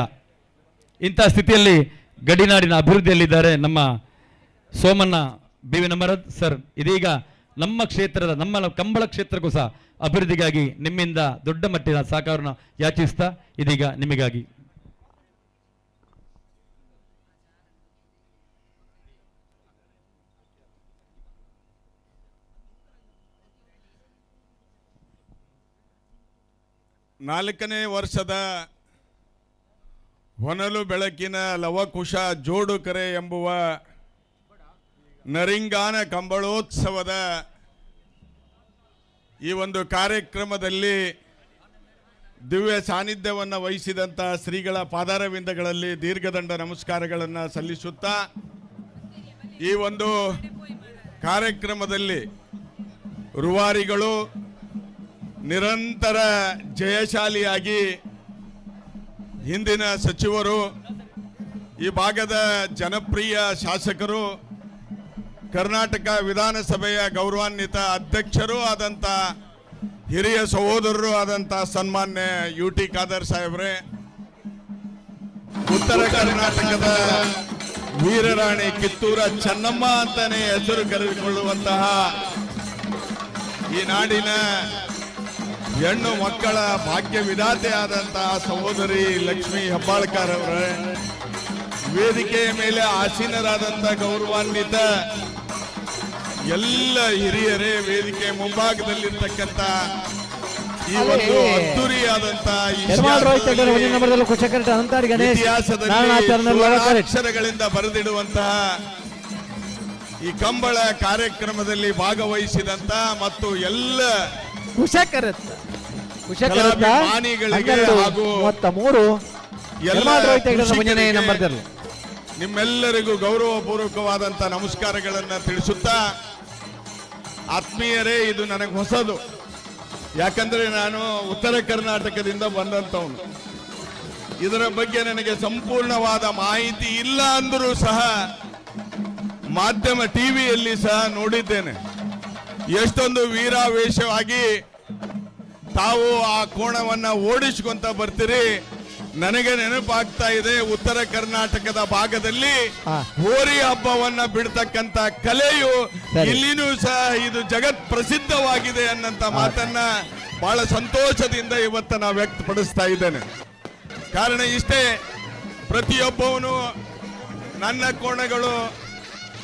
ಇಂಥ ಸ್ಥಿತಿಯಲ್ಲಿ ಗಡಿನಾಡಿನ ಅಭಿವೃದ್ಧಿಯಲ್ಲಿದ್ದಾರೆ ನಮ್ಮ ಸೋಮಣ್ಣ ಬೇವಿನ ಮರದ್ ಸರ್. ಇದೀಗ ನಮ್ಮ ಕ್ಷೇತ್ರದ, ನಮ್ಮ ಕಂಬಳ ಕ್ಷೇತ್ರಕ್ಕೂ ಸಹ ಅಭಿವೃದ್ಧಿಗಾಗಿ ನಿಮ್ಮಿಂದ ದೊಡ್ಡ ಮಟ್ಟಿನ ಸಹಕಾರವನ್ನು ಯಾಚಿಸ್ತಾ ಇದೀಗ ನಿಮಗಾಗಿ ನಾಲ್ಕನೇ ವರ್ಷದ ಹೊನಲು ಬೆಳಕಿನ ಲವಕುಶ ಜೋಡುಕರೆ ಎಂಬುವ ನರಿಂಗಾನ ಕಂಬಳೋತ್ಸವದ ಈ ಒಂದು ಕಾರ್ಯಕ್ರಮದಲ್ಲಿ ದಿವ್ಯ ಸಾನ್ನಿಧ್ಯವನ್ನು ವಹಿಸಿದಂಥ ಶ್ರೀಗಳ ಪಾದಾರವಿಂದಗಳಲ್ಲಿ ದೀರ್ಘದಂಡ ನಮಸ್ಕಾರಗಳನ್ನು ಸಲ್ಲಿಸುತ್ತಾ ಈ ಒಂದು ಕಾರ್ಯಕ್ರಮದಲ್ಲಿ ರೂವಾರಿಗಳು ನಿರಂತರ ಜಯಶಾಲಿಯಾಗಿ ಹಿಂದಿನ ಸಚಿವರು, ಈ ಭಾಗದ ಜನಪ್ರಿಯ ಶಾಸಕರು, ಕರ್ನಾಟಕ ವಿಧಾನಸಭೆಯ ಗೌರವಾನ್ವಿತ ಅಧ್ಯಕ್ಷರೂ ಆದಂಥ ಹಿರಿಯ ಸಹೋದರರು ಆದಂಥ ಸನ್ಮಾನ್ಯ ಯು ಟಿ ಖಾದರ್ ಸಾಹೇಬ್ರೆ, ಉತ್ತರ ಕರ್ನಾಟಕದ ವೀರರಾಣಿ ಕಿತ್ತೂರ ಚೆನ್ನಮ್ಮ ಅಂತಾನೆ ಹೆಸರು ಕರೆದುಕೊಳ್ಳುವಂತಹ ಈ ನಾಡಿನ ಹೆಣ್ಣು ಮಕ್ಕಳ ಭಾಗ್ಯ ವಿಧಾತೆ ಆದಂತಹ ಸಹೋದರಿ ಲಕ್ಷ್ಮೀ ಹೆಬ್ಬಾಳ್ಕರ್ ಅವರೇ, ವೇದಿಕೆಯ ಮೇಲೆ ಆಸೀನರಾದಂತಹ ಗೌರವಾನ್ವಿತ ಎಲ್ಲ ಹಿರಿಯರೇ, ವೇದಿಕೆ ಮುಂಭಾಗದಲ್ಲಿರ್ತಕ್ಕಂಥ ಈ ಒಂದು ಅದ್ದೂರಿಯಾದಂತಹ ಇತಿಹಾಸದಲ್ಲಿ ಅಕ್ಷರಗಳಿಂದ ಬರೆದಿಡುವಂತಹ ಈ ಕಂಬಳ ಕಾರ್ಯಕ್ರಮದಲ್ಲಿ ಭಾಗವಹಿಸಿದಂತ ಮತ್ತು ಎಲ್ಲ ಕಲಾಭಿಮಾನಿಗಳಿಗೆ ಹಾಗೂ ಎಲ್ಲ ನಿಮ್ಮೆಲ್ಲರಿಗೂ ಗೌರವಪೂರ್ವಕವಾದಂಥ ನಮಸ್ಕಾರಗಳನ್ನು ತಿಳಿಸುತ್ತಾ, ಆತ್ಮೀಯರೇ, ಇದು ನನಗೆ ಹೊಸದು. ಯಾಕಂದರೆ ನಾನು ಉತ್ತರ ಕರ್ನಾಟಕದಿಂದ ಬಂದಂಥವನು. ಇದರ ಬಗ್ಗೆ ನನಗೆ ಸಂಪೂರ್ಣವಾದ ಮಾಹಿತಿ ಇಲ್ಲ ಅಂದರೂ ಸಹ ಮಾಧ್ಯಮ ಟಿವಿಯಲ್ಲಿ ಸಹ ನೋಡಿದ್ದೇನೆ. ಎಷ್ಟೊಂದು ವೀರಾವೇಶವಾಗಿ ತಾವು ಆ ಕೋಣವನ್ನು ಓಡಿಸ್ಕೊಂತ ಬರ್ತೀರಿ. ನನಗೆ ನೆನಪಾಗ್ತಾ ಇದೆ, ಉತ್ತರ ಕರ್ನಾಟಕದ ಭಾಗದಲ್ಲಿ ಹೋರಿ ಹಬ್ಬವನ್ನ ಬಿಡ್ತಕ್ಕಂತ ಕಲೆಯು ಇಲ್ಲಿನೂ ಸಹ ಇದು ಜಗತ್ ಪ್ರಸಿದ್ಧವಾಗಿದೆ ಅನ್ನಂತ ಮಾತನ್ನ ಬಹಳ ಸಂತೋಷದಿಂದ ಇವತ್ತು ನಾವು ವ್ಯಕ್ತಪಡಿಸ್ತಾ ಇದ್ದೇನೆ. ಕಾರಣ ಇಷ್ಟೇ, ಪ್ರತಿಯೊಬ್ಬವನು ನನ್ನ ಕೋಣಗಳು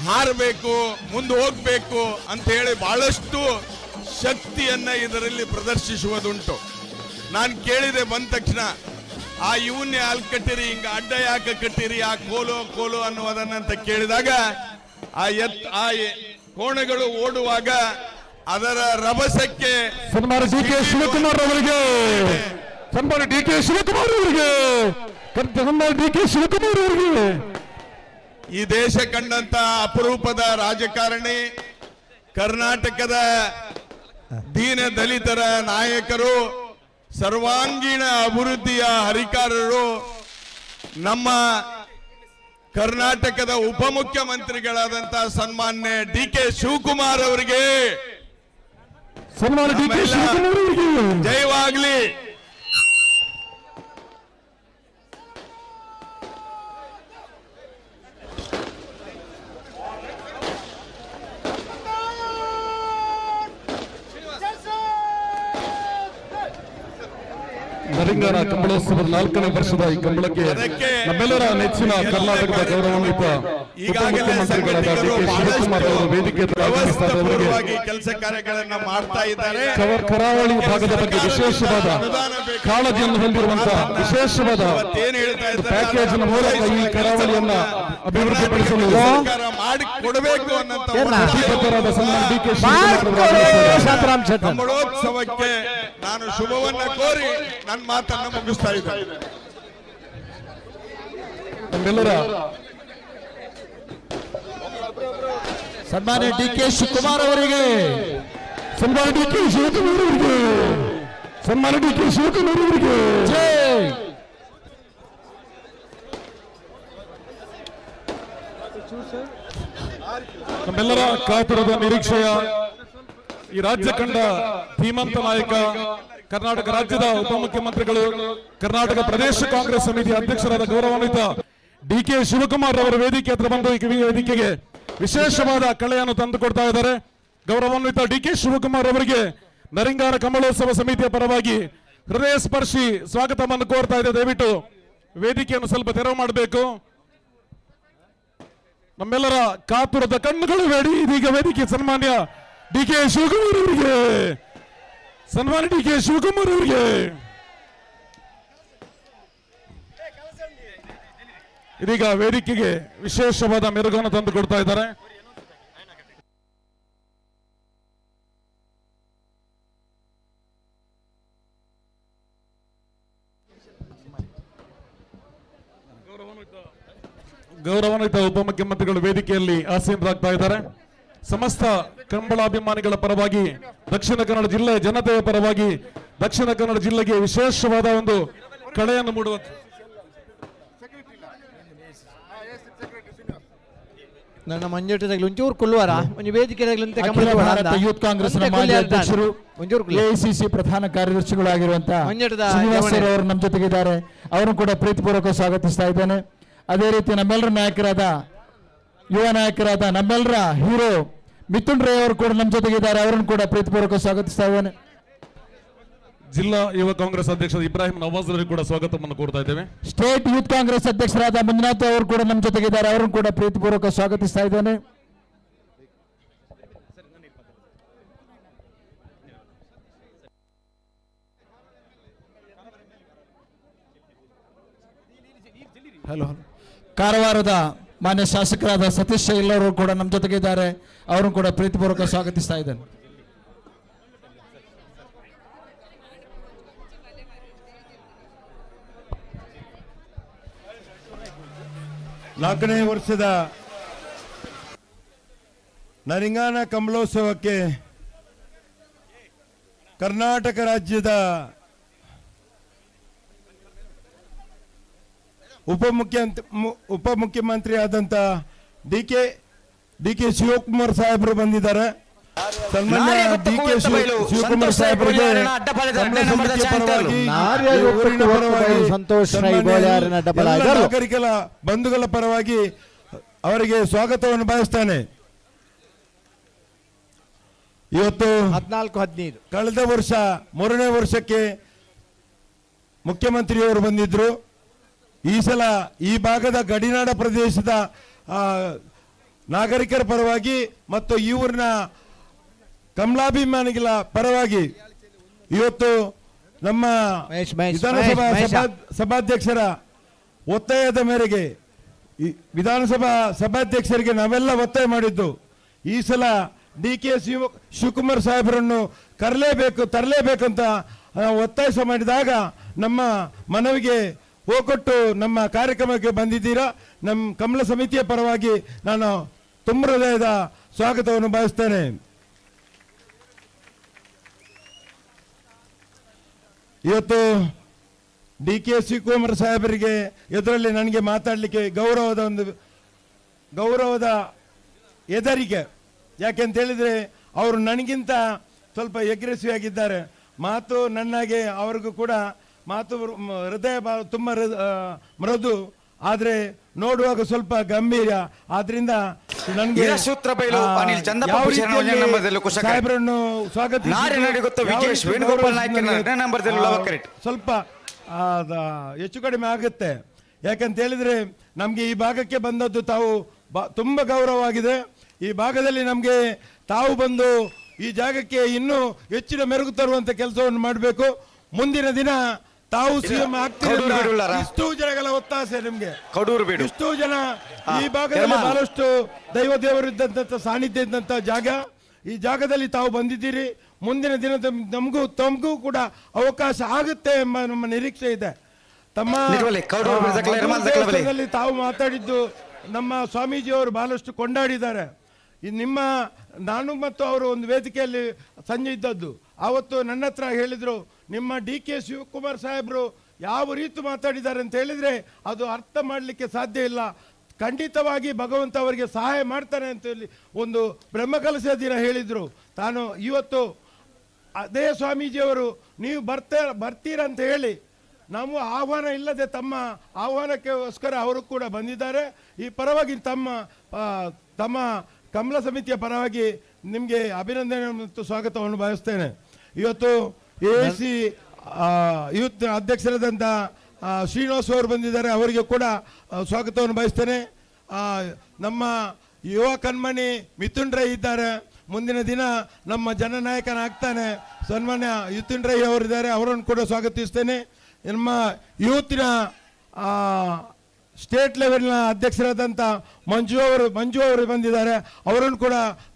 ಹಾರಬೇಕು, ಮುಂದೆ ಹೋಗ್ಬೇಕು ಅಂತ ಹೇಳಿ ಬಹಳಷ್ಟು ಶಕ್ತಿಯನ್ನ ಇದರಲ್ಲಿ ಪ್ರದರ್ಶಿಸುವುದುಂಟು. ನಾನು ಕೇಳಿದೆ ಬಂದ ತಕ್ಷಣ, ಆ ಇವನ್ನೇ ಅಲ್ಲಿ ಕಟ್ಟಿರಿ, ಹಿಂಗ ಅಡ್ಡ ಯಾಕೆ ಕಟ್ಟಿರಿ, ಆ ಕೋಲು ಕೋಲು ಅನ್ನುವುದನ್ನಂತ ಕೇಳಿದಾಗ, ಆ ಆ ಕೋಣಗಳು ಓಡುವಾಗ ಅದರ ರಭಸಕ್ಕೆ ಸನ್ಮಾನ್ಯ ಡಿ ಕೆ ಶಿವಕುಮಾರ್ ಅವರಿಗೆ, ಸನ್ಮಾನ್ಯ ಡಿ ಕೆ ಶಿವಕುಮಾರ್ ಅವರಿಗೆ, ಸನ್ಮಾನ್ಯ ಡಿ ಕೆ ಶಿವಕುಮಾರ್ ಅವರಿಗೆ. ಈ ದೇಶ ಕಂಡಂತ ಅಪರೂಪದ ರಾಜಕಾರಣಿ, ಕರ್ನಾಟಕದ ದೀನ ದಲಿತರ ನಾಯಕರು, ಸರ್ವಾಂಗೀಣ ಅಭಿವೃದ್ಧಿಯ ಹರಿಕಾರರು, ನಮ್ಮ ಕರ್ನಾಟಕದ ಉಪಮುಖ್ಯಮಂತ್ರಿಗಳಾದಂತಹ ಸನ್ಮಾನ್ಯ ಡಿ ಕೆ ಶಿವಕುಮಾರ್ ಅವರಿಗೆ ಸನ್ಮಾನ್ಯ ಡಿ ಕೆ ಶಿವಕುಮಾರ್ ಅವರಿಗೆ ಜಯವಾಗ್ಲಿ. ನರಿಂಗಾನ ಕಂಬಳೋತ್ಸವದ 4ನೇ ವರ್ಷದ ಈ ಕಂಬಳಕ್ಕೆ ನಮ್ಮೆಲ್ಲರ ನೆಚ್ಚಿನ ಕರ್ನಾಟಕದ ಗೌರವಾನ್ವಿತ ಉಪಮುಖ್ಯಮಂತ್ರಿಗಳಾದ ಡಿ ಕೆ ಶಿವಕುಮಾರ್ ಅವರು ವೇದಿಕೆ ವ್ಯವಸ್ಥಾಪೂರ್ವವಾಗಿ ಕೆಲಸ ಕಾರ್ಯಗಳನ್ನ ಮಾಡ್ತಾ ಇದ್ದಾರೆ. ಕರಾವಳಿ ಭಾಗದ ಬಗ್ಗೆ ವಿಶೇಷವಾದ ಕಾಳಜಿಯನ್ನು ಹೊಂದಿರುವಂತಹ ವಿಶೇಷವಾದ ಪ್ಯಾಕೇಜ್ ಮೂಲಕ ಈ ಕರಾವಳಿಯನ್ನ ಅಭಿವೃದ್ಧಿಪಡಿಸಲು ಮಾಡಿಕೊಡಬೇಕು ಅನ್ನಂತ ಸನ್ಮಾನ್ಯ ಡಿ ಕೆ ಶಿವಕುಮಾರ್ ಅವರು ಕಂಬಳೋತ್ಸವಕ್ಕೆ ನಾನು ಶುಭವನ್ನ ಕೋರಿ ನನ್ನ ಮಾತನ್ನು ಮುಗಿಸ್ತಾ ಇದ್ದೇನೆ. ನಮ್ಮೆಲ್ಲರ ಸನ್ಮಾನ್ಯ ಡಿ ಕೆ ಶಿವಕುಮಾರ್ ಅವರಿಗೆ, ಸನ್ಮಾನ್ಯ ಡಿ ಕೆ ಶಿವಕುಮಾರ್ ಅವರಿಗೆ, ಸನ್ಮಾನ್ಯ ಡಿ ಕೆ ಶಿವಕುಮಾರ್ ಅವರಿಗೆ. ನಮ್ಮೆಲ್ಲರ ಕಾತುರದ ನಿರೀಕ್ಷೆಯ ಈ ರಾಜ್ಯ ಕಂಡ ಧೀಮಂತ ನಾಯಕ, ಕರ್ನಾಟಕ ರಾಜ್ಯದ ಉಪಮುಖ್ಯಮಂತ್ರಿಗಳು, ಕರ್ನಾಟಕ ಪ್ರದೇಶ ಕಾಂಗ್ರೆಸ್ ಸಮಿತಿಯ ಅಧ್ಯಕ್ಷರಾದ ಗೌರವಾನ್ವಿತ ಡಿ ಕೆ ಶಿವಕುಮಾರ್ ಅವರ ವೇದಿಕೆ ಹತ್ರ ಬಂದು ಈ ವೇದಿಕೆಗೆ ವಿಶೇಷವಾದ ಕಳೆಯನ್ನು ತಂದುಕೊಡ್ತಾ ಇದ್ದಾರೆ. ಗೌರವಾನ್ವಿತ ಡಿ ಕೆ ಶಿವಕುಮಾರ್ ಅವರಿಗೆ ನರಿಂಗಾರ ಕಂಬಳೋತ್ಸವ ಸಮಿತಿಯ ಪರವಾಗಿ ಹೃದಯ ಸ್ಪರ್ಶಿ ಸ್ವಾಗತವನ್ನು ಕೋರ್ತಾ ಇದೆ. ದಯವಿಟ್ಟು ವೇದಿಕೆಯನ್ನು ಸ್ವಲ್ಪ ತೆರವು ಮಾಡಬೇಕು. ನಮ್ಮೆಲ್ಲರ ಕಾತುರದ ಕಣ್ಣುಗಳು ಬೇಡಿ ಇದೀಗ ವೇದಿಕೆ ಸನ್ಮಾನ್ಯ ಡಿ ಕೆ ಶಿವಕುಮಾರ್ ಅವರಿಗೆ, ಸನ್ಮಾನ್ಯ ಡಿ ಕೆ ಶಿವಕುಮಾರ್ ಅವರಿಗೆ. ಇದೀಗ ವೇದಿಕೆಗೆ ವಿಶೇಷವಾದ ಮೆರುಗನ್ನು ತಂದು ಕೊಡ್ತಾ ಇದ್ದಾರೆ. ಗೌರವಾನ್ವಿತ ಉಪಮುಖ್ಯಮಂತ್ರಿಗಳು ವೇದಿಕೆಯಲ್ಲಿ ಆಸೀನರಾಗ್ತಾ ಇದ್ದಾರೆ. ಸಮಸ್ತ ಕಂಬಳಾಭಿಮಾನಿಗಳ ಪರವಾಗಿ, ದಕ್ಷಿಣ ಕನ್ನಡ ಜಿಲ್ಲೆಯ ಜನತೆಯ ಪರವಾಗಿ, ದಕ್ಷಿಣ ಕನ್ನಡ ಜಿಲ್ಲೆಗೆ ವಿಶೇಷವಾದ ಒಂದು ಕಳೆಯನ್ನು ಮೂಡುವ ನನ್ನ ಮಂಜೇಟದಾಗಲಿ ಒಂಚೂರು ಕುಲ್ಲುವಾರ ಒಂಜಿ ವೇದಿಕೆ ಅಖಿಲ ಭಾರತ ಯೂತ್ ಕಾಂಗ್ರೆಸ್ ಮಾಜಿ ಅಧ್ಯಕ್ಷರು, ಎಐಸಿಸಿ ಪ್ರಧಾನ ಕಾರ್ಯದರ್ಶಿಗಳಾಗಿರುವಂತಹ ಶ್ರೀನಿವಾಸ್ ಸರ್ ಅವರು ನಮ್ಮ ಜೊತೆಗಿದ್ದಾರೆ. ಅವರನ್ನು ಕೂಡ ಪ್ರೀತಿಪೂರ್ವಕ ಸ್ವಾಗತಿಸ್ತಾ ಇದ್ದೇನೆ. ಅದೇ ರೀತಿ ನಮ್ಮೆಲ್ಲರ ನಾಯಕರಾದ, ಯುವ ನಾಯಕರಾದ ನಮ್ಮೆಲ್ಲರ ಹೀರೋ ಮಿಥುನ್ ರೈ ಅವರು ಕೂಡ ನಮ್ಮ ಜೊತೆಗಿದ್ದಾರೆ. ಅವರನ್ನು ಕೂಡ ಪ್ರೀತಿಪೂರ್ವಕ ಸ್ವಾಗತಿಸ್ತಾ ಇದ್ದೇನೆ. ಜಿಲ್ಲಾ ಯುವ ಕಾಂಗ್ರೆಸ್ ಅಧ್ಯಕ್ಷ ಇಬ್ರಾಹಿಂ ನವಾಜ್ ಅವರಿಗೆ ಕೂಡ ಸ್ವಾಗತವನ್ನು ಕೋರ್ತಾ ಇದ್ದೇವೆ. ಸ್ಟೇಟ್ ಯೂತ್ ಕಾಂಗ್ರೆಸ್ ಅಧ್ಯಕ್ಷರಾದ ಮಂಜುನಾಥ್ ಅವರು ಕೂಡ ನಮ್ಮ ಜೊತೆಗಿದ್ದಾರೆ. ಅವರನ್ನು ಕೂಡ ಪ್ರೀತಿಪೂರ್ವಕ ಸ್ವಾಗತಿಸ್ತಾ ಇದ್ದೇನೆ. ಹಲೋ, ಕಾರವಾರದ ಮಾನ್ಯ ಶಾಸಕರಾದ ಸತೀಶ್ ಶೈಲ್ ಅವರು ಕೂಡ ನಮ್ಮ ಜೊತೆಗಿದ್ದಾರೆ. ಅವರನ್ನು ಕೂಡ ಪ್ರೀತಿಪೂರ್ವಕ ಸ್ವಾಗತಿಸ್ತಾ ಇದ್ದೇನೆ. 4ನೇ ವರ್ಷದ ನರಿಂಗಾನ ಕಂಬಳೋತ್ಸವಕ್ಕೆ ಕರ್ನಾಟಕ ರಾಜ್ಯದ ಉಪಮುಖ್ಯಮಂತ್ರಿ ಆದಂತ D K Shivakumar ಸಾಹೇಬರು ಬಂದಿದ್ದಾರೆ. ಸನ್ಮಾನ್ಯ ಡಿ ಕೆ ಶಿವಕುಮಾರ್ ಸಾಹೇಬರಿಗೆ ನಾಗರಿಕರ ಬಂಧುಗಳ ಪರವಾಗಿ ಅವರಿಗೆ ಸ್ವಾಗತವನ್ನು ಬಯಸ್ತಾನೆ. ಇವತ್ತು 14-15 ಕಳೆದ ವರ್ಷ 3ನೇ ವರ್ಷಕ್ಕೆ ಮುಖ್ಯಮಂತ್ರಿಯವರು ಬಂದಿದ್ರು. ಈ ಸಲ ಈ ಭಾಗದ ಗಡಿನಾಡ ಪ್ರದೇಶದ ನಾಗರಿಕರ ಪರವಾಗಿ ಮತ್ತು ಈ ಊರಿನ ಕಮಲಾಭಿಮಾನಿಗಳ ಪರವಾಗಿ ಇವತ್ತು ನಮ್ಮ ವಿಧಾನಸಭಾ ಸಭಾಧ್ಯಕ್ಷರ ಒತ್ತಾಯದ ಮೇರೆಗೆ ವಿಧಾನಸಭಾ ಸಭಾಧ್ಯಕ್ಷರಿಗೆ ನಾವೆಲ್ಲ ಒತ್ತಾಯ ಮಾಡಿದ್ದು, ಈ ಸಲ ಡಿ ಕೆ ಶಿವಕುಮಾರ್ ಸಾಹೇಬರನ್ನು ತರಲೇಬೇಕಂತ ಒತ್ತಾಯ ಮಾಡಿದಾಗ ನಮ್ಮ ಮನವಿಗೆ ಹೋಗೊಟ್ಟು ನಮ್ಮ ಕಾರ್ಯಕ್ರಮಕ್ಕೆ ಬಂದಿದ್ದೀರಾ. ನಮ್ಮ ಕಮಲ ಸಮಿತಿಯ ಪರವಾಗಿ ನಾನು ತುಂಬ ಹೃದಯದ ಸ್ವಾಗತವನ್ನು ಬಯಸ್ತೇನೆ. ಇವತ್ತು ಡಿ ಕೆ ಶಿವಕುಮಾರ್ ಸಾಹೇಬರಿಗೆ ಎದುರಲ್ಲಿ ನನಗೆ ಮಾತಾಡಲಿಕ್ಕೆ ಗೌರವದ ಎದರಿಕೆ. ಯಾಕೆಂತ ಹೇಳಿದರೆ ಅವರು ನನಗಿಂತ ಸ್ವಲ್ಪ ಎಗ್ರೆಸಿವ್ ಆಗಿದ್ದಾರೆ. ಮಾತು ನನ್ನಾಗೆ ಅವ್ರಿಗೂ ಕೂಡ ಮಾತು ಹೃದಯ ತುಂಬ ಮೃದು, ಆದರೆ ನೋಡುವಾಗ ಸ್ವಲ್ಪ ಗಂಭೀರ. ಆದ್ರಿಂದ ನನಗೆ ಸಾಹೇಬರನ್ನು ಸ್ವಾಗತ ಸ್ವಲ್ಪ ಹೆಚ್ಚು ಕಡಿಮೆ ಆಗುತ್ತೆ. ಯಾಕಂತ ಹೇಳಿದ್ರೆ ನಮಗೆ ಈ ಭಾಗಕ್ಕೆ ಬಂದದ್ದು ತಾವು ತುಂಬ ಗೌರವವಾಗಿದೆ. ಈ ಭಾಗದಲ್ಲಿ ನಮಗೆ ತಾವು ಬಂದು ಈ ಜಾಗಕ್ಕೆ ಇನ್ನೂ ಹೆಚ್ಚಿನ ಮೆರುಗು ತರುವಂತ ಕೆಲಸವನ್ನು ಮಾಡಬೇಕು. ಮುಂದಿನ ದಿನ ತಾವು ಸಿಎಂ ಆಗ್ತೀರಿ, ಇಷ್ಟು ಜನಗಳ ಒತ್ತಾಸೆ ನಿಮ್ಗೆ. ಇಷ್ಟು ಜನ ಈ ಭಾಗದಲ್ಲಿ ಬಹಳಷ್ಟು ದೈವ ದೇವರು ಇದ್ದಂತ ಸಾನ್ನಿಧ್ಯ ಇದ್ದಂತ ಜಾಗ, ಈ ಜಾಗದಲ್ಲಿ ತಾವು ಬಂದಿದ್ದೀರಿ. ಮುಂದಿನ ದಿನ ನಮಗೂ ತಮಗೂ ಕೂಡ ಅವಕಾಶ ಆಗುತ್ತೆ ಎಂಬ ನಮ್ಮ ನಿರೀಕ್ಷೆ ಇದೆ. ತಮ್ಮ ತಾವು ಮಾತಾಡಿದ್ದು ನಮ್ಮ ಸ್ವಾಮೀಜಿಯವರು ಬಹಳಷ್ಟು ಕೊಂಡಾಡಿದ್ದಾರೆ. ನಿಮ್ಮ ನಾನು ಮತ್ತು ಅವರು ಒಂದು ವೇದಿಕೆಯಲ್ಲಿ ಸಂಜೆ ಇದ್ದದ್ದು, ಆವತ್ತು ನನ್ನ ಹತ್ರ ಹೇಳಿದರು, ನಿಮ್ಮ ಡಿ ಕೆ ಶಿವಕುಮಾರ್ ಸಾಹೇಬರು ಯಾವ ರೀತಿ ಮಾತಾಡಿದ್ದಾರೆ ಅಂತ ಹೇಳಿದರೆ ಅದು ಅರ್ಥ ಮಾಡಲಿಕ್ಕೆ ಸಾಧ್ಯ ಇಲ್ಲ. ಖಂಡಿತವಾಗಿ ಭಗವಂತ ಅವರಿಗೆ ಸಹಾಯ ಮಾಡ್ತಾನೆ ಅಂತ ಹೇಳಿ ಒಂದು ಬ್ರಹ್ಮಕಲಶ ದಿನ ಹೇಳಿದರು. ತಾನು ಇವತ್ತು ಅದೇ ಸ್ವಾಮೀಜಿಯವರು ನೀವು ಬರ್ತೀರಂತ ಹೇಳಿ ನಾವು ಆಹ್ವಾನ ಇಲ್ಲದೆ ತಮ್ಮ ಆಹ್ವಾನಕ್ಕೋಸ್ಕರ ಅವರು ಕೂಡ ಬಂದಿದ್ದಾರೆ. ಈ ಪರವಾಗಿ ತಮ್ಮ ತಮ್ಮ ಕಮಲ ಸಮಿತಿಯ ಪರವಾಗಿ ನಿಮಗೆ ಅಭಿನಂದನೆ ಮತ್ತು ಸ್ವಾಗತವನ್ನು ಬಯಸ್ತೇನೆ. ಇವತ್ತು A C youth ಅಧ್ಯಕ್ಷರಾದಂಥ ಶ್ರೀನಿವಾಸ್ ಅವರು ಬಂದಿದ್ದಾರೆ, ಅವರಿಗೆ ಕೂಡ ಸ್ವಾಗತವನ್ನು ಬಯಸ್ತೇನೆ. ನಮ್ಮ ಯುವ ಕಣ್ಮಣಿ ಮಿಥುನ್ ರೈ ಇದ್ದಾರೆ, ಮುಂದಿನ ದಿನ ನಮ್ಮ ಜನನಾಯಕನಾಗ್ತಾನೆ ಸನ್ಮಾನ್ಯ ಮಿಥುನ್ ರೈ ಅವರಿದ್ದಾರೆ, ಅವರನ್ನು ಕೂಡ ಸ್ವಾಗತಿಸ್ತೇನೆ. ನಮ್ಮ ಯೂತಿನ ಸ್ಟೇಟ್ ಲೆವೆಲ್ನ ಅಧ್ಯಕ್ಷರಾದಂಥ ಮಂಜು ಅವರು ಬಂದಿದ್ದಾರೆ, ಅವರನ್ನು ಕೂಡ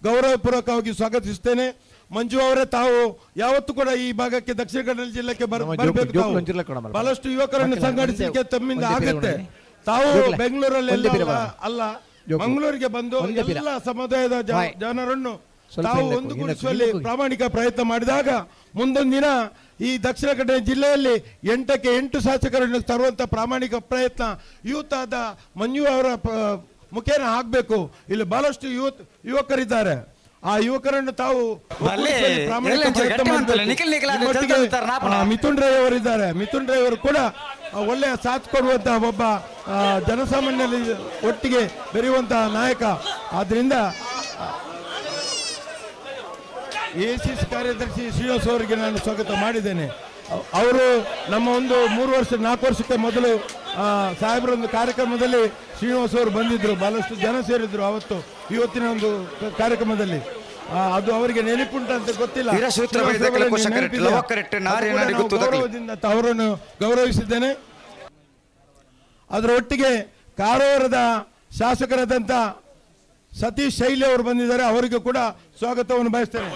ಗೌರವಪೂರ್ವಕವಾಗಿ ಸ್ವಾಗತಿಸ್ತೇನೆ. ಮಂಜು ಅವರೇ, ತಾವು ಯಾವತ್ತೂ ಕೂಡ ಈ ಭಾಗಕ್ಕೆ ದಕ್ಷಿಣ ಕನ್ನಡ ಜಿಲ್ಲೆಗೆ ಬರಬೇಕು. ಬಹಳಷ್ಟು ಯುವಕರನ್ನು ಸಂಘಟಿಸಲಿಕ್ಕೆ ತಮ್ಮಿಂದ ಆಗುತ್ತೆ. ತಾವು ಬೆಂಗಳೂರಲ್ಲಿ ಅಲ್ಲ, ಮಂಗಳೂರಿಗೆ ಬಂದು ಎಲ್ಲ ಸಮುದಾಯದ ಜನರನ್ನು ತಾವು ಒಂದುಗೂಡಿಸುವಲ್ಲಿ ಪ್ರಾಮಾಣಿಕ ಪ್ರಯತ್ನ ಮಾಡಿದಾಗ ಮುಂದೊಂದು ದಿನ ಈ ದಕ್ಷಿಣ ಕನ್ನಡ ಜಿಲ್ಲೆಯಲ್ಲಿ 8ಕ್ಕೆ 8 ಶಾಸಕರನ್ನು ತರುವಂತ ಪ್ರಾಮಾಣಿಕ ಪ್ರಯತ್ನ ಯೂತ್ ಆದ ಮಂಜು ಅವರ ಮುಖೇನ ಆಗಬೇಕು. ಇಲ್ಲಿ ಬಹಳಷ್ಟು ಯುವಕರಿದ್ದಾರೆ, ಆ ಯುವಕರನ್ನು ತಾವು ಮಿಥುನ್ ರೈ ಅವರಿದ್ದಾರೆ, ಮಿಥುನ್ ರೈ ಅವರು ಕೂಡ ಒಳ್ಳೆಯ ಸಾಥ್ ಕೊಡುವಂತಹ ಒಬ್ಬ ಜನಸಾಮಾನ್ಯರಲ್ಲಿ ಒಟ್ಟಿಗೆ ಬೆರೆಯುವಂತಹ ನಾಯಕ. ಆದ್ರಿಂದ ಎಸಿಸಿ ಕಾರ್ಯದರ್ಶಿ ಶ್ರೀನಿವಾಸ್ ಅವರಿಗೆ ನಾನು ಸ್ವಾಗತ ಮಾಡಿದ್ದೇನೆ. ಅವರು ನಮ್ಮ ಒಂದು 3 ವರ್ಷ 4 ವರ್ಷಕ್ಕೆ ಮೊದಲು ಸಾಹೇಬರ ಒಂದು ಕಾರ್ಯಕ್ರಮದಲ್ಲಿ ಶ್ರೀನಿವಾಸ್ ಅವರು ಬಂದಿದ್ದರು, ಬಹಳಷ್ಟು ಜನ ಸೇರಿದ್ರು ಅವತ್ತು. ಇವತ್ತಿನ ಒಂದು ಕಾರ್ಯಕ್ರಮದಲ್ಲಿ ಅದು ಅವರಿಗೆ ನೆನಪುಂಟಂತ ಗೊತ್ತಿಲ್ಲ, ಗೌರವದಿಂದ ಅವರನ್ನು ಗೌರವಿಸಿದ್ದೇನೆ. ಅದರ ಒಟ್ಟಿಗೆ ಕಾರವಾರದ ಶಾಸಕರಾದಂಥ ಸತೀಶ್ ಶೈಲಿ ಅವರು ಬಂದಿದ್ದಾರೆ, ಅವರಿಗೂ ಕೂಡ ಸ್ವಾಗತವನ್ನು ಬಯಸ್ತೇನೆ.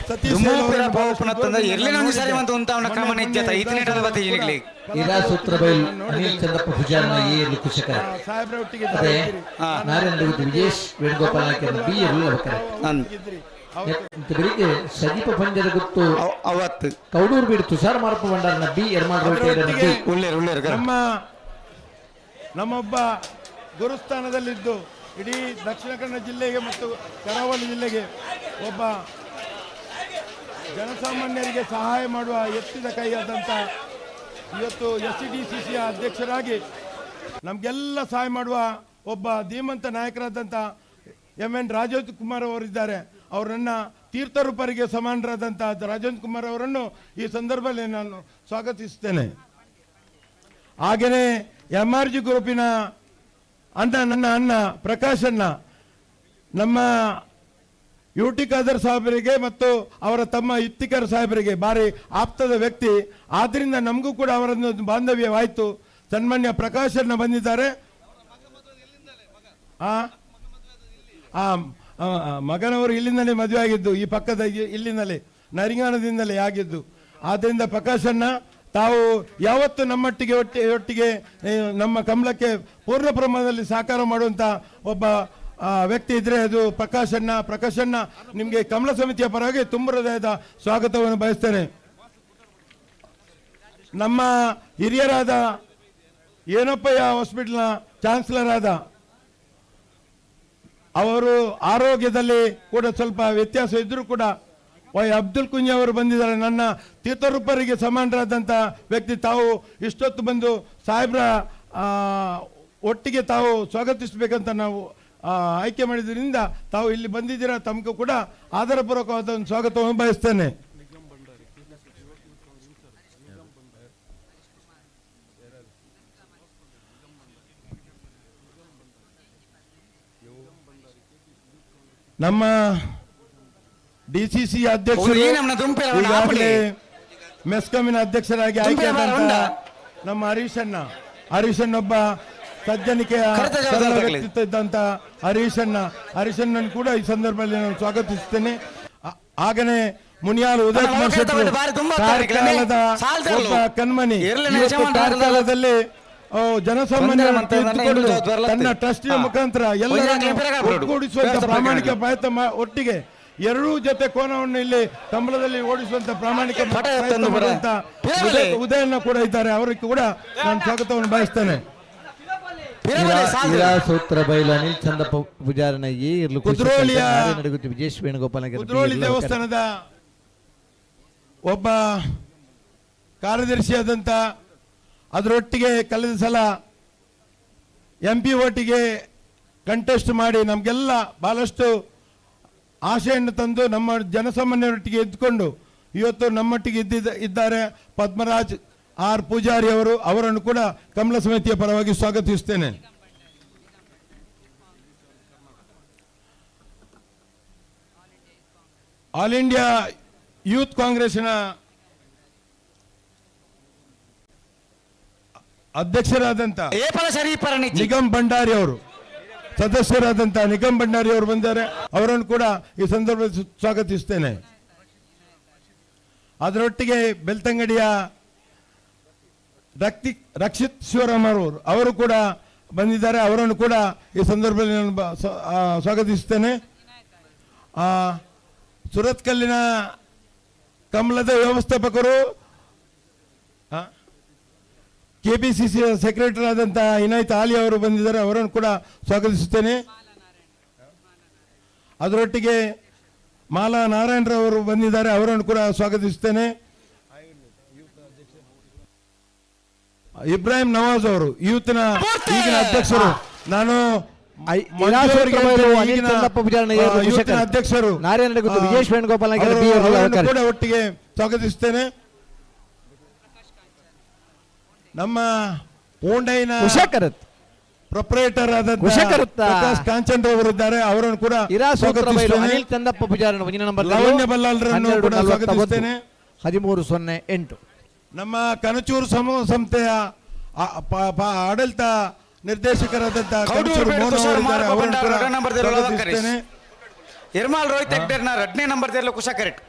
ಸತೀಶ್ ದುಮ್ಮು ಶೈಲ್ ಪಿರ ಅವರನ್ನು ಪೋಪುನ ಬಹಳಷ್ಟು ತಂದ ಎರ್ಲಿನ ಒಂಜಿ ಸಾರಿ ನೋಡಿದ್ದೆ. ಮಂತ್ ಉಂತಾವನ ಕ್ರಮ ಮೊನ್ನೆ ನಿಜ್ಜತ ಇತ್ತಿನೇಟದ ಬತ್ತಿ ಇನಿಗ್ಲಿ. ಇರಾ ಸೂತ್ರಬೈಲ್ ಅನಿಲ್ ಚಂದ್ರಪ್ಪ ಪೂಜಾರಿನ ಎ ಇರ್ಲು ಕುಶಕರ ಸಾಹೇಬ್ರ ಒಟ್ಟಿಗೆ ಅದೇ ಇದ್ದೀರಿ. ನಾರಾಯಣ ವಿಜೇಶ್ ವೇಣುಗೋಪಾಲ್ ನಾಯ್ಕರನ್ನ ಬಿ ಇರ್ಲು ಅವಕರ ಇದ್ರಿ. ಬೆಳಿಗ್ಗೆ ಸದೀಪ ಪಂಜದ ಗುತ್ತು ಅವತ್ತು ಕೌಡೂರು ಬೀಡು ತುಷಾರ್ ಮಾರಪ್ಪ ಭಂಡಾರನ ಬಿ ಎರ್ಮಾಲ್ ಅದರೊಟ್ಟಿಗೆ ಬಿ ಉಳ್ಳೇರು ಉಳ್ಳೇರು ನಮ್ಮ ನಮ್ಮೊಬ್ಬ ಗುರುಸ್ಥಾನದಲ್ಲಿದ್ದು ಇಡೀ ದಕ್ಷಿಣ ಕನ್ನಡ ಜಿಲ್ಲೆಗೆ ಮತ್ತು ಕರಾವಳಿ ಜಿಲ್ಲೆಗೆ ಒಬ್ಬ ಜನಸಾಮಾನ್ಯರಿಗೆ ಸಹಾಯ ಮಾಡುವ ಎತ್ತಿದ ಕೈಯಾದಂಥ ಇವತ್ತು ಎಸ್ ಸಿ ಡಿ ಸಿ ಸಿಯ ಅಧ್ಯಕ್ಷರಾಗಿ ನಮಗೆಲ್ಲ ಸಹಾಯ ಮಾಡುವ ಒಬ್ಬ ಧೀಮಂತ ನಾಯಕರಾದಂಥ ಎಂ ಎನ್ ರಾಜೇಂದ್ರ ಕುಮಾರ್ ಅವರಿದ್ದಾರೆ. ಅವರನ್ನು ತೀರ್ಥರೂಪರಿಗೆ ಸಮಾನರಾದಂಥ ರಾಜೇಂದ್ರ ಕುಮಾರ್ ಅವರನ್ನು ಈ ಸಂದರ್ಭದಲ್ಲಿ ನಾನು ಸ್ವಾಗತಿಸುತ್ತೇನೆ. ಹಾಗೆಯೇ ಎಂ ಆರ್ ಜಿ ಗ್ರೂಪಿನ ಅಣ್ಣ, ನನ್ನ ಅಣ್ಣ ಪ್ರಕಾಶ್ ಅಣ್ಣ, ನಮ್ಮ ಯು ಟಿ ಖಾದರ್ ಸಾಹೇಬರಿಗೆ ಮತ್ತು ಅವರ ತಮ್ಮ ಇಫ್ತಿಕರ್ ಸಾಹೇಬರಿಗೆ ಭಾರಿ ಆಪ್ತದ ವ್ಯಕ್ತಿ. ಆದ್ದರಿಂದ ನಮಗೂ ಕೂಡ ಅವರನ್ನು ಬಾಂಧವ್ಯವಾಯಿತು. ಸನ್ಮಾನ್ಯ ಪ್ರಕಾಶ್ ಅಣ್ಣ ಬಂದಿದ್ದಾರೆ. ಮಗನವರು ಇಲ್ಲಿಂದಲೇ ಮದುವೆ ಆಗಿದ್ದು, ಈ ಪಕ್ಕದ ಇಲ್ಲಿಂದಲೇ ನರಿಂಗಾಣದಿಂದಲೇ ಆಗಿದ್ದು. ಆದ್ದರಿಂದ ಪ್ರಕಾಶ್ ಅಣ್ಣ ತಾವು ಯಾವತ್ತು ನಮ್ಮೊಟ್ಟಿಗೆ ಒಟ್ಟಿಗೆ ನಮ್ಮ ಕಮಲಕ್ಕೆ ಪೂರ್ಣ ಪ್ರಮಾಣದಲ್ಲಿ ಸಹಕಾರ ಮಾಡುವಂಥ ಒಬ್ಬ ವ್ಯಕ್ತಿ ಇದ್ದರೆ ಅದು ಪ್ರಕಾಶ್ ಅಣ್ಣ. ಪ್ರಕಾಶ್ ಅಣ್ಣ, ನಿಮಗೆ ಕಮಲ ಸಮಿತಿಯ ಪರವಾಗಿ ತುಂಬ ಹೃದಯದ ಸ್ವಾಗತವನ್ನು ಬಯಸ್ತೇನೆ. ನಮ್ಮ ಹಿರಿಯರಾದ ಏನಪ್ಪಯ್ಯ ಹಾಸ್ಪಿಟ್ಲ್ನ ಚಾನ್ಸಲರ್ ಆದ ಅವರು ಆರೋಗ್ಯದಲ್ಲಿ ಕೂಡ ಸ್ವಲ್ಪ ವ್ಯತ್ಯಾಸ ಇದ್ದರೂ ಕೂಡ ವೈ ಅಬ್ದುಲ್ ಕುಂಜಿ ಅವರು ಬಂದಿದ್ದಾರೆ. ನನ್ನ ತೀರ್ಥರೂಪರಿಗೆ ಸಮಾನರಾದಂಥ ವ್ಯಕ್ತಿ. ತಾವು ಇಷ್ಟೊತ್ತು ಬಂದು ಸಾಹೇಬ್ರ ಒಟ್ಟಿಗೆ ತಾವು ಸ್ವಾಗತಿಸಬೇಕಂತ ನಾವು ಆಯ್ಕೆ ಮಾಡಿದ್ರಿಂದ ತಾವು ಇಲ್ಲಿ ಬಂದಿದ್ದೀರಾ. ತಮಗೂ ಕೂಡ ಆದರಪೂರ್ವಕವಾದ ಒಂದು ಸ್ವಾಗತವನ್ನು ಬಯಸ್ತೇನೆ. ನಮ್ಮ ಡಿಸಿಸಿ ಅಧ್ಯಕ್ಷರು ಈಗಾಗಲೇ ಮೆಸ್ಕಾಮಿನ ಅಧ್ಯಕ್ಷರಾಗಿ ಆಯ್ಕೆಯಾದಂತಹ ನಮ್ಮ ಹರೀಶಣ್ಣ, ಹರೀಶಣ್ಣೊಬ್ಬ ಸಜ್ಜನಿಕೆಯ ವ್ಯಕ್ತಿತ್ವ ಇದ್ದಂತ ಹರೀಶಣ್ಣ, ಹರೀಶಣ್ಣನ್ ಕೂಡ ಈ ಸಂದರ್ಭದಲ್ಲಿ ನಾನು ಸ್ವಾಗತಿಸುತ್ತೇನೆ. ಹಾಗನೇ ಮುನಿಯಾಲ್ ಉದಯ್ ಕುಮಾರ್ ಶೆಟ್ಟಿ ಕಾರ್ಕಳದ ಒಬ್ಬ ಕಣ್ಮಣಿ, ಕಾರ್ಕಳದಲ್ಲಿ ಜನಸಾಮಾನ್ಯರ ತನ್ನ ಟ್ರಸ್ಟಿನ ಮುಖಾಂತರ ಎಲ್ಲರನ್ನು ಒಗ್ಗೂಡಿಸುವಂತ ಪ್ರಾಮಾಣಿಕ ಪ್ರಯತ್ನ, ಒಟ್ಟಿಗೆ ಎರಡೂ ಜೊತೆ ಕೋನವನ್ನು ಇಲ್ಲಿ ಕಂಬಳದಲ್ಲಿ ಓಡಿಸುವಂತ ಪ್ರಾಮಾಣಿಕ ಪ್ರಯತ್ನ ಮಾಡುವಂತ ಉದಯನ್ನ ಕೂಡ ಇದ್ದಾರೆ. ಅವರಿಗೆ ಕೂಡ ನಾನು ಸ್ವಾಗತವನ್ನು ಬಯಸ್ತೇನೆ. ಸೂತ್ರ ಬೈಲು ಅನಿಲ್ ಚಂದಪ್ಪ ಪೂಜಾರನ ಎ ಇರ್ಲು ಕುದ್ರೋಳಿಯ ವಿಜೇಶ್ ವೇಣುಗೋಪಾಲ ಕುದ್ರೋಳಿ ದೇವಸ್ಥಾನದ ಒಬ್ಬ ಕಾರ್ಯದರ್ಶಿಯಾದಂಥ, ಅದರೊಟ್ಟಿಗೆ ಕಳೆದ ಸಲ ಎಂ ಪಿ ಓಟಿಗೆ ಕಂಟೆಸ್ಟ್ ಮಾಡಿ ನಮಗೆಲ್ಲ ಬಹಳಷ್ಟು ಆಶೆಯನ್ನು ತಂದು ನಮ್ಮ ಜನಸಾಮಾನ್ಯರೊಟ್ಟಿಗೆ ಇದ್ದುಕೊಂಡು ಇವತ್ತು ನಮ್ಮೊಟ್ಟಿಗೆ ಇದ್ದಾರೆ ಪದ್ಮರಾಜ್ ಆರ್ ಪೂಜಾರಿ ಅವರು. ಅವರನ್ನು ಕೂಡ ಕಮಲ ಸಮಿತಿಯ ಪರವಾಗಿ ಸ್ವಾಗತಿಸುತ್ತೇನೆ. ಆಲ್ ಇಂಡಿಯಾ ಯೂತ್ ಕಾಂಗ್ರೆಸ್ನ ಅಧ್ಯಕ್ಷರಾದಂಥ ನಿಗಮ್ ಭಂಡಾರಿ ಅವರು, ಸದಸ್ಯರಾದಂಥ ನಿಗಮ್ ಭಂಡಾರಿ ಅವರು ಬಂದಿದ್ದಾರೆ. ಅವರನ್ನು ಕೂಡ ಈ ಸಂದರ್ಭದಲ್ಲಿ ಸ್ವಾಗತಿಸುತ್ತೇನೆ. ಅದರೊಟ್ಟಿಗೆ ಬೆಳ್ತಂಗಡಿಯ ರಕ್ಷಿತ್ ಶಿವರಾಮ್ ಅವರು ಕೂಡ ಬಂದಿದ್ದಾರೆ. ಅವರನ್ನು ಕೂಡ ಈ ಸಂದರ್ಭದಲ್ಲಿ ನಾನು ಸ್ವಾಗತಿಸುತ್ತೇನೆ. ಸುರತ್ಕಲ್ಲಿನ ಕಮಲದ ವ್ಯವಸ್ಥಾಪಕರು, ಕೆಪಿಸಿಸಿ ಸೆಕ್ರೆಟರಿ ಆದಂಥ ಇನಾಯತ್ ಆಲಿ ಅವರು ಬಂದಿದ್ದಾರೆ. ಅವರನ್ನು ಕೂಡ ಸ್ವಾಗತಿಸುತ್ತೇನೆ. ಅದರೊಟ್ಟಿಗೆ ಮಾಲಾ ನಾರಾಯಣರವರು ಬಂದಿದ್ದಾರೆ. ಅವರನ್ನು ಕೂಡ ಸ್ವಾಗತಿಸುತ್ತೇನೆ. ಇಬ್ರಾಹಿಂ ನವಾಜ್ ಅವರು ಯೂತ್ನ ಈಗಿನ ಅಧ್ಯಕ್ಷರು. ನಾನು ಅಧ್ಯಕ್ಷರು ಕೂಡ ಒಟ್ಟಿಗೆ ಸ್ವಾಗತಿಸುತ್ತೇನೆ. ನಮ್ಮ ಪೋಂಡೈನ ಪ್ರೊಪರೇಟರ್ ಆದಂತ ಪ್ರಕಾಶ್ ಕಾಂಚನ್ ಅವರು ಇದ್ದಾರೆ. ಅವರನ್ನು ಕೂಡ ಅನಿಲ್ ಚಂದಪ್ಪ ಪೂಜಾರಿ ನಂಬರ್ ಲಾವಣ್ಯ ಬಲ್ಲಾಲ್ರನ್ನು ಕೂಡ ಸ್ವಾಗತಿಸುತ್ತೇನೆ. 13:08. ನಮ್ಮ ಕನಚೂರು ಸಮೂಹ ಸಂಸ್ಥೆಯ ಆಡಳಿತ ನಿರ್ದೇಶಕರಾದಂತಹ ಕನಚೂರು ಮೋಹನ್ ಅವರು ಇದ್ದಾರೆ. ಅವರನ್ನು ಕೂಡ ಸ್ವಾಗತಿಸುತ್ತೇನೆ. ಎರ್ಮಾಲ್ ರೋಹಿತ್ ಹೆಗ್ಡೆರ್ನ ಎರಡನೇ ನಂಬರ್ ಕುಶಾ ಕರೆಕ್ಟ್.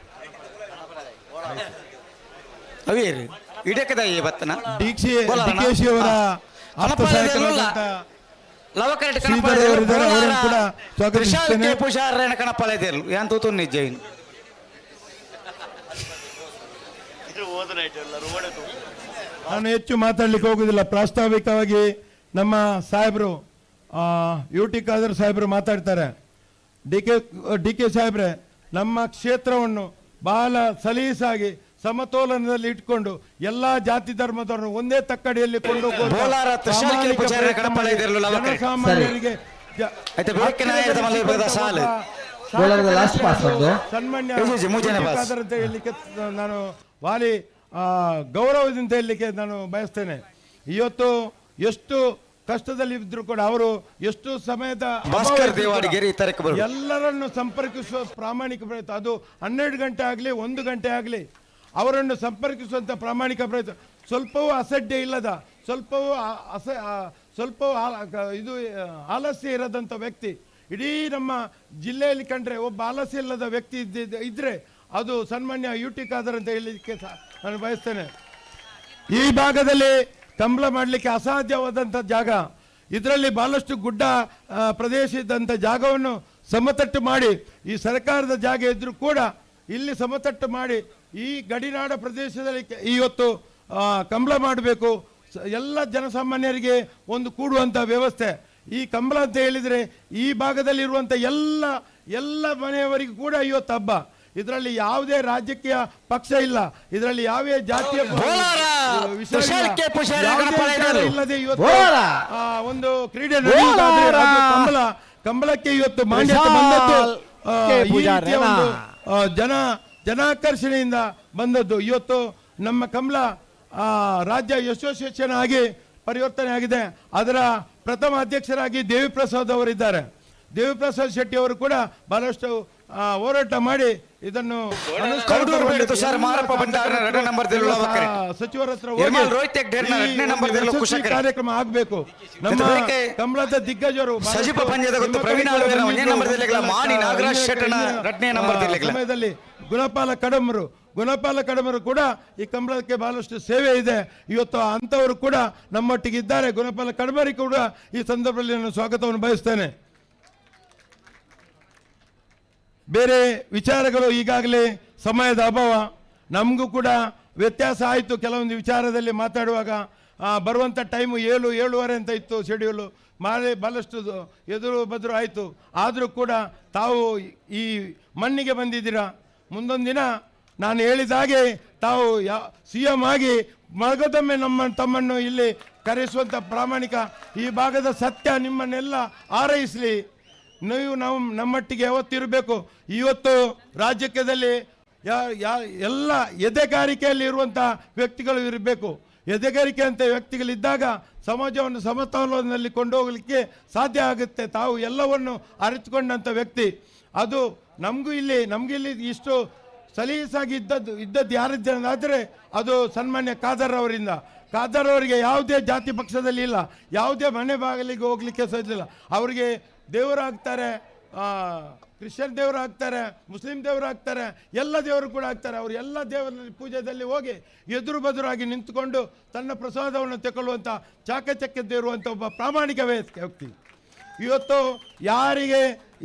ಅವೇರು ಇಡಕದ ಈ ಬತ್ತನ ಡಿ ಕೆ she ಅವರ ಆಪ್ತ ಸಹಾಯಕರಾದಂತ ಲವಕರೆಟ್ ಶ್ರೀಧರ್ ಅವರಿದ್ದಾರೆ, ಅವರನ್ನು ಕೂಡ ಸ್ವಾಗತಿಸುತ್ತೇನೆ. ಪುಷಾರೇನ ಕಣಪಾಲ ಇದೇರು ಯಾನ್ ತೂತು ನಿಜ ನಾನು ಹೆಚ್ಚು ಮಾತಾಡ್ಲಿಕ್ಕೆ ಹೋಗುದಿಲ್ಲ. ಪ್ರಾಸ್ತಾವಿಕವಾಗಿ ನಮ್ಮ ಸಾಹೇಬರು ಯು ಟಿ ಖಾದರ್ ಸಾಹೇಬರು ಮಾತಾಡ್ತಾರೆ. ಡಿ ಕೆ ಸಾಹೇಬ್ರೆ, ನಮ್ಮ ಕ್ಷೇತ್ರವನ್ನು ಬಹಳ ಸಲೀಸಾಗಿ ಸಮತೋಲನದಲ್ಲಿ ಇಟ್ಕೊಂಡು ಎಲ್ಲ ಜಾತಿ ಧರ್ಮದವರನ್ನು ಒಂದೇ ತಕ್ಕಡಿಯಲ್ಲಿ ಕೊಂಡು ಬೋಲಾರ ತ್ರಿಶಾಲ್ ಕೆ ಪೂಜಾರಿ ಕಣಪಾಲ ಇದ್ರಲ್ಲ ಲವಕರೆ. ಜನಸಾಮಾನ್ಯರಿಗೆ ಆಯ್ತು, ಬೆಳಕಿನ ಆಯ್ತು ಮಲ್ಲ ಇಬ್ಬರದ ಸಾಲು. ಬೋಲಾರದ last pass ಒಂದು. ಸನ್ಮಾನ್ಯ ಇದು ಮೂಜನೇ ಯು ಟಿ pass. Khader ಅಂತ ಹೇಳಲಿಕ್ಕೆ ನಾನು ವಾಲಿ ಗೌರವದಿಂದ ಹೇಳಲಿಕ್ಕೆ ನಾನು ಬಯಸ್ತೇನೆ. ಇವತ್ತು ಎಷ್ಟು ಕಷ್ಟದಲ್ಲಿ ಇದ್ರು ಕೂಡ ಅವರು ಎಷ್ಟು ಸಮಯದ ಭಾಸ್ಕರ್ ಅಭಾವ ಇದ್ರೂ ದೇವಾಡಿಗೇರಿ ಕೂಡ ಈ ತರಕ್ಕೆ ಬರುವುದು. ಎಲ್ಲರನ್ನು ಸಂಪರ್ಕಿಸುವ ಪ್ರಾಮಾಣಿಕ ಪ್ರಯತ್ನ, ಅದು 12 ಗಂಟೆ ಆಗಲಿ 1 ಗಂಟೆ ಆಗಲಿ ಅವರನ್ನು ಸಂಪರ್ಕಿಸುವಂಥ ಪ್ರಾಮಾಣಿಕ ಪ್ರಯತ್ನ, ಸ್ವಲ್ಪವೂ ಅಸಡ್ಡೆ ಇಲ್ಲದ, ಸ್ವಲ್ಪವೂ ಸ್ವಲ್ಪವೂ ಇದು ಆಲಸ್ಯ ಇರದಂಥ ವ್ಯಕ್ತಿ. ಇಡೀ ನಮ್ಮ ಜಿಲ್ಲೆಯಲ್ಲಿ ಕಂಡ್ರೆ ಒಬ್ಬ ಆಲಸ್ಯ ಇಲ್ಲದ ವ್ಯಕ್ತಿ ಇದ್ದರೆ ಅದು ಸನ್ಮಾನ್ಯ ಯು ಟಿ ಖಾದರ್ ಅಂತ ಹೇಳಲಿಕ್ಕೆ ನಾನು ಬಯಸ್ತೇನೆ. ಈ ಭಾಗದಲ್ಲಿ ಕಂಬಳ ಮಾಡಲಿಕ್ಕೆ ಅಸಾಧ್ಯವಾದಂಥ ಜಾಗ, ಇದರಲ್ಲಿ ಭಾಳಷ್ಟು ಗುಡ್ಡ ಪ್ರದೇಶ ಇದ್ದಂಥ ಜಾಗವನ್ನು ಸಮತಟ್ಟು ಮಾಡಿ, ಈ ಸರ್ಕಾರದ ಜಾಗ ಇದ್ದರೂ ಕೂಡ ಇಲ್ಲಿ ಸಮತಟ್ಟು ಮಾಡಿ ಈ ಗಡಿನಾಡ ಪ್ರದೇಶದಲ್ಲಿ ಇವತ್ತು ಕಂಬಳ ಮಾಡಬೇಕು. ಎಲ್ಲ ಜನಸಾಮಾನ್ಯರಿಗೆ ಒಂದು ಕೂಡುವಂಥ ವ್ಯವಸ್ಥೆ ಈ ಕಂಬಳ ಅಂತ ಹೇಳಿದರೆ ಈ ಭಾಗದಲ್ಲಿರುವಂಥ ಎಲ್ಲ ಮನೆಯವರಿಗೂ ಕೂಡ ಇವತ್ತು ಹಬ್ಬ. ಇದರಲ್ಲಿ ಯಾವುದೇ ರಾಜಕೀಯ ಪಕ್ಷ ಇಲ್ಲ, ಇದರಲ್ಲಿ ಯಾವುದೇ ಜಾತಿಯ ಬೋಲಾರ! ವಿಷಯ ಇಲ್ಲ. ತುಷಾರ್ ಕೆ ಪೂಜಾರಿ ಯಾವುದೇ ಗಣಪಾಲ ವಿಚಾರ ಇದ್ದಾರೆ. ಇಲ್ಲದೆ ಇವತ್ತು, ಬೋಲಾರ! ಒಂದು ಕ್ರೀಡೆ ನಡೆಯುವುದಾದ್ರೆ ಬೋಲಾರ! ಅದು ಕಂಬಳ. ಕಂಬಳಕ್ಕೆ ಇವತ್ತು ಮಾನ್ಯತೆ ಬಂದದ್ದು, ಕೆ ಈ ರೀತಿಯ ಪೂಜಾರಿನ. ಒಂದು, ಜನಾಕರ್ಷಣೆಯಿಂದ ಬಂದದ್ದು. ಇವತ್ತು ನಮ್ಮ ಕಂಬಳ, ರಾಜ್ಯ ಅಸೋಸಿಯೇಷನ್ ಆಗಿ ಪರಿವರ್ತನೆ ಆಗಿದೆ. ಅದರ ಪ್ರಥಮ ಅಧ್ಯಕ್ಷರಾಗಿ ದೇವಿಪ್ರಸಾದ್ ಅವರಿದ್ದಾರೆ. ದೇವಿಪ್ರಸಾದ್ ಶೆಟ್ಟಿ ಅವರು ಕೂಡ ಬಹಳಷ್ಟು ಹೋರಾಟ ಮಾಡಿ ಇದನ್ನು ಕೌಡೂರು ಬೇಡ ತುಷಾರ್ ಮಾರಪ್ಪ ಭಂಡಾರನ ಎರಡನೇ ನಂಬರ್ ದಿಲ್ಲ ಲವಕರೆ. ಸಚಿವರ ಹತ್ರ ಹೋಗಿ ಯರ್ಮಾಲ್ ರೋಹಿತ್ ಹೆಗ್ಡೆ ಈ ಎರಡನೇ ನಂಬರ್ ದಿಲ್ಲ ಯಶಸ್ವಿ ಕುಶಕರೆ. ಕಾರ್ಯಕ್ರಮ ಆಗಬೇಕು. ನಮ್ಮ ಜೊತೆಗೆ ಕಂಬಳದ ದಿಗ್ಗಜರು ಬಹಳಷ್ಟು ಸಜಿಪ ಪಂದ್ಯದ ಗೊತ್ತು ನಿಮ್ಮ ಪ್ರವೀಣ್ ಕಡೆ ಆಳ್ವೆರ ಒಂದನೇ ಬಂದಿದ್ರು. ನಂಬರ್ ದಿಲ್ಲೆಗಳ ಮಾಣಿ ನಾಗರಾಜ್ ಶೆಟ್ಟನ ಎರಡನೇ ನಂಬರ್ ದಿಲ್ಲೆಗಳ. ಸಮಯದಲ್ಲಿ ಗುಣಪಾಲ ಕಡಮರು ಕೂಡ ಈ ಕಂಬಳಕ್ಕೆ ಬಹಳಷ್ಟು ಸೇವೆ ಇದೆ. ಇವತ್ತು ಅಂಥವರು ಕೂಡ ನಮ್ಮೊಟ್ಟಿಗೆ ಇದ್ದಾರೆ. ಗುಣಪಾಲ ಕಡಮರಿ ಕೂಡ ಈ ಸಂದರ್ಭದಲ್ಲಿ ನಾನು ಸ್ವಾಗತವನ್ನು ಬಯಸ್ತೇನೆ. ಬೇರೆ ವಿಚಾರಗಳು ಈಗಾಗಲೇ ಸಮಯದ ಅಭಾವ, ನಮಗೂ ಕೂಡ ವ್ಯತ್ಯಾಸ ಆಯಿತು ಕೆಲವೊಂದು ವಿಚಾರದಲ್ಲಿ ಮಾತಾಡುವಾಗ. ಬರುವಂಥ ಟೈಮು 7, 7:30 ಅಂತ ಇತ್ತು ಶೆಡ್ಯೂಲು, ಮಾಲೆ ಬಹಳಷ್ಟು ಎದುರು ಬದುರು ಆಯಿತು. ಆದರೂ ಕೂಡ ತಾವು ಈ ಮಣ್ಣಿಗೆ ಬಂದಿದ್ದೀರಾ. ಮುಂದೊಂದು ದಿನ ನಾನು ಹೇಳಿದ ಹಾಗೆ ತಾವು ಸಿ ಎಂ ಆಗಿ ಮಗದೊಮ್ಮೆ ತಮ್ಮನ್ನು ಇಲ್ಲಿ ಕರೆಸುವಂಥ ಪ್ರಾಮಾಣಿಕ ಈ ಭಾಗದ ಸತ್ಯ ನಿಮ್ಮನ್ನೆಲ್ಲ ಆರೈಸಲಿ. ನೀವು ನಮ್ಮಟ್ಟಿಗೆ ಯಾವತ್ತಿರಬೇಕು. ಇವತ್ತು ರಾಜ್ಯದಲ್ಲಿ ಎಲ್ಲ ಎದೆಗಾರಿಕೆಯಲ್ಲಿ ಇರುವಂಥ ವ್ಯಕ್ತಿಗಳು ಇರಬೇಕು. ಎದೆಗಾರಿಕೆ ಅಂತ ವ್ಯಕ್ತಿಗಳಿದ್ದಾಗ ಸಮಾಜವನ್ನು ಸಮತೋಲನದಲ್ಲಿ ಕೊಂಡೋಗಲಿಕ್ಕೆ ಸಾಧ್ಯ ಆಗುತ್ತೆ. ತಾವು ಎಲ್ಲವನ್ನು ಅರಿತುಕೊಂಡಂಥ ವ್ಯಕ್ತಿ. ಅದು ನಮಗೂ ಇಲ್ಲಿ ಇಷ್ಟು ಸಲೀಸಾಗಿ ಇದ್ದದ್ದು ಯಾರಿದ್ದಾದ್ರೆ ಅದು ಸನ್ಮಾನ್ಯ ಖಾದರ್ ಅವರಿಂದ. ಖಾದರ್ ಅವರಿಗೆ ಯಾವುದೇ ಜಾತಿ ಪಕ್ಷದಲ್ಲಿ ಇಲ್ಲ, ಯಾವುದೇ ಮನೆ ಬಾಗಿಲಿಗೆ ಹೋಗ್ಲಿಕ್ಕೆ ಸಾಧ್ಯ ಇಲ್ಲ. ಅವರಿಗೆ ದೇವರಾಗ್ತಾರೆ, ಕ್ರಿಶ್ಚಿಯನ್ ದೇವರು ಆಗ್ತಾರೆ, ಮುಸ್ಲಿಂ ದೇವರು ಆಗ್ತಾರೆ, ಎಲ್ಲ ದೇವರು ಕೂಡ ಆಗ್ತಾರೆ. ಅವರು ಎಲ್ಲ ದೇವರ ಪೂಜೆಯಲ್ಲಿ ಹೋಗಿ ಎದುರು ಬದುರಾಗಿ ನಿಂತುಕೊಂಡು ತನ್ನ ಪ್ರಸಾದವನ್ನು ತಗೊಳ್ಳುವಂಥ ಚಾಕಚಕ್ಯತೆ ಇರುವಂಥ ಒಬ್ಬ ಪ್ರಾಮಾಣಿಕ ವ್ಯಕ್ತಿ. ಇವತ್ತು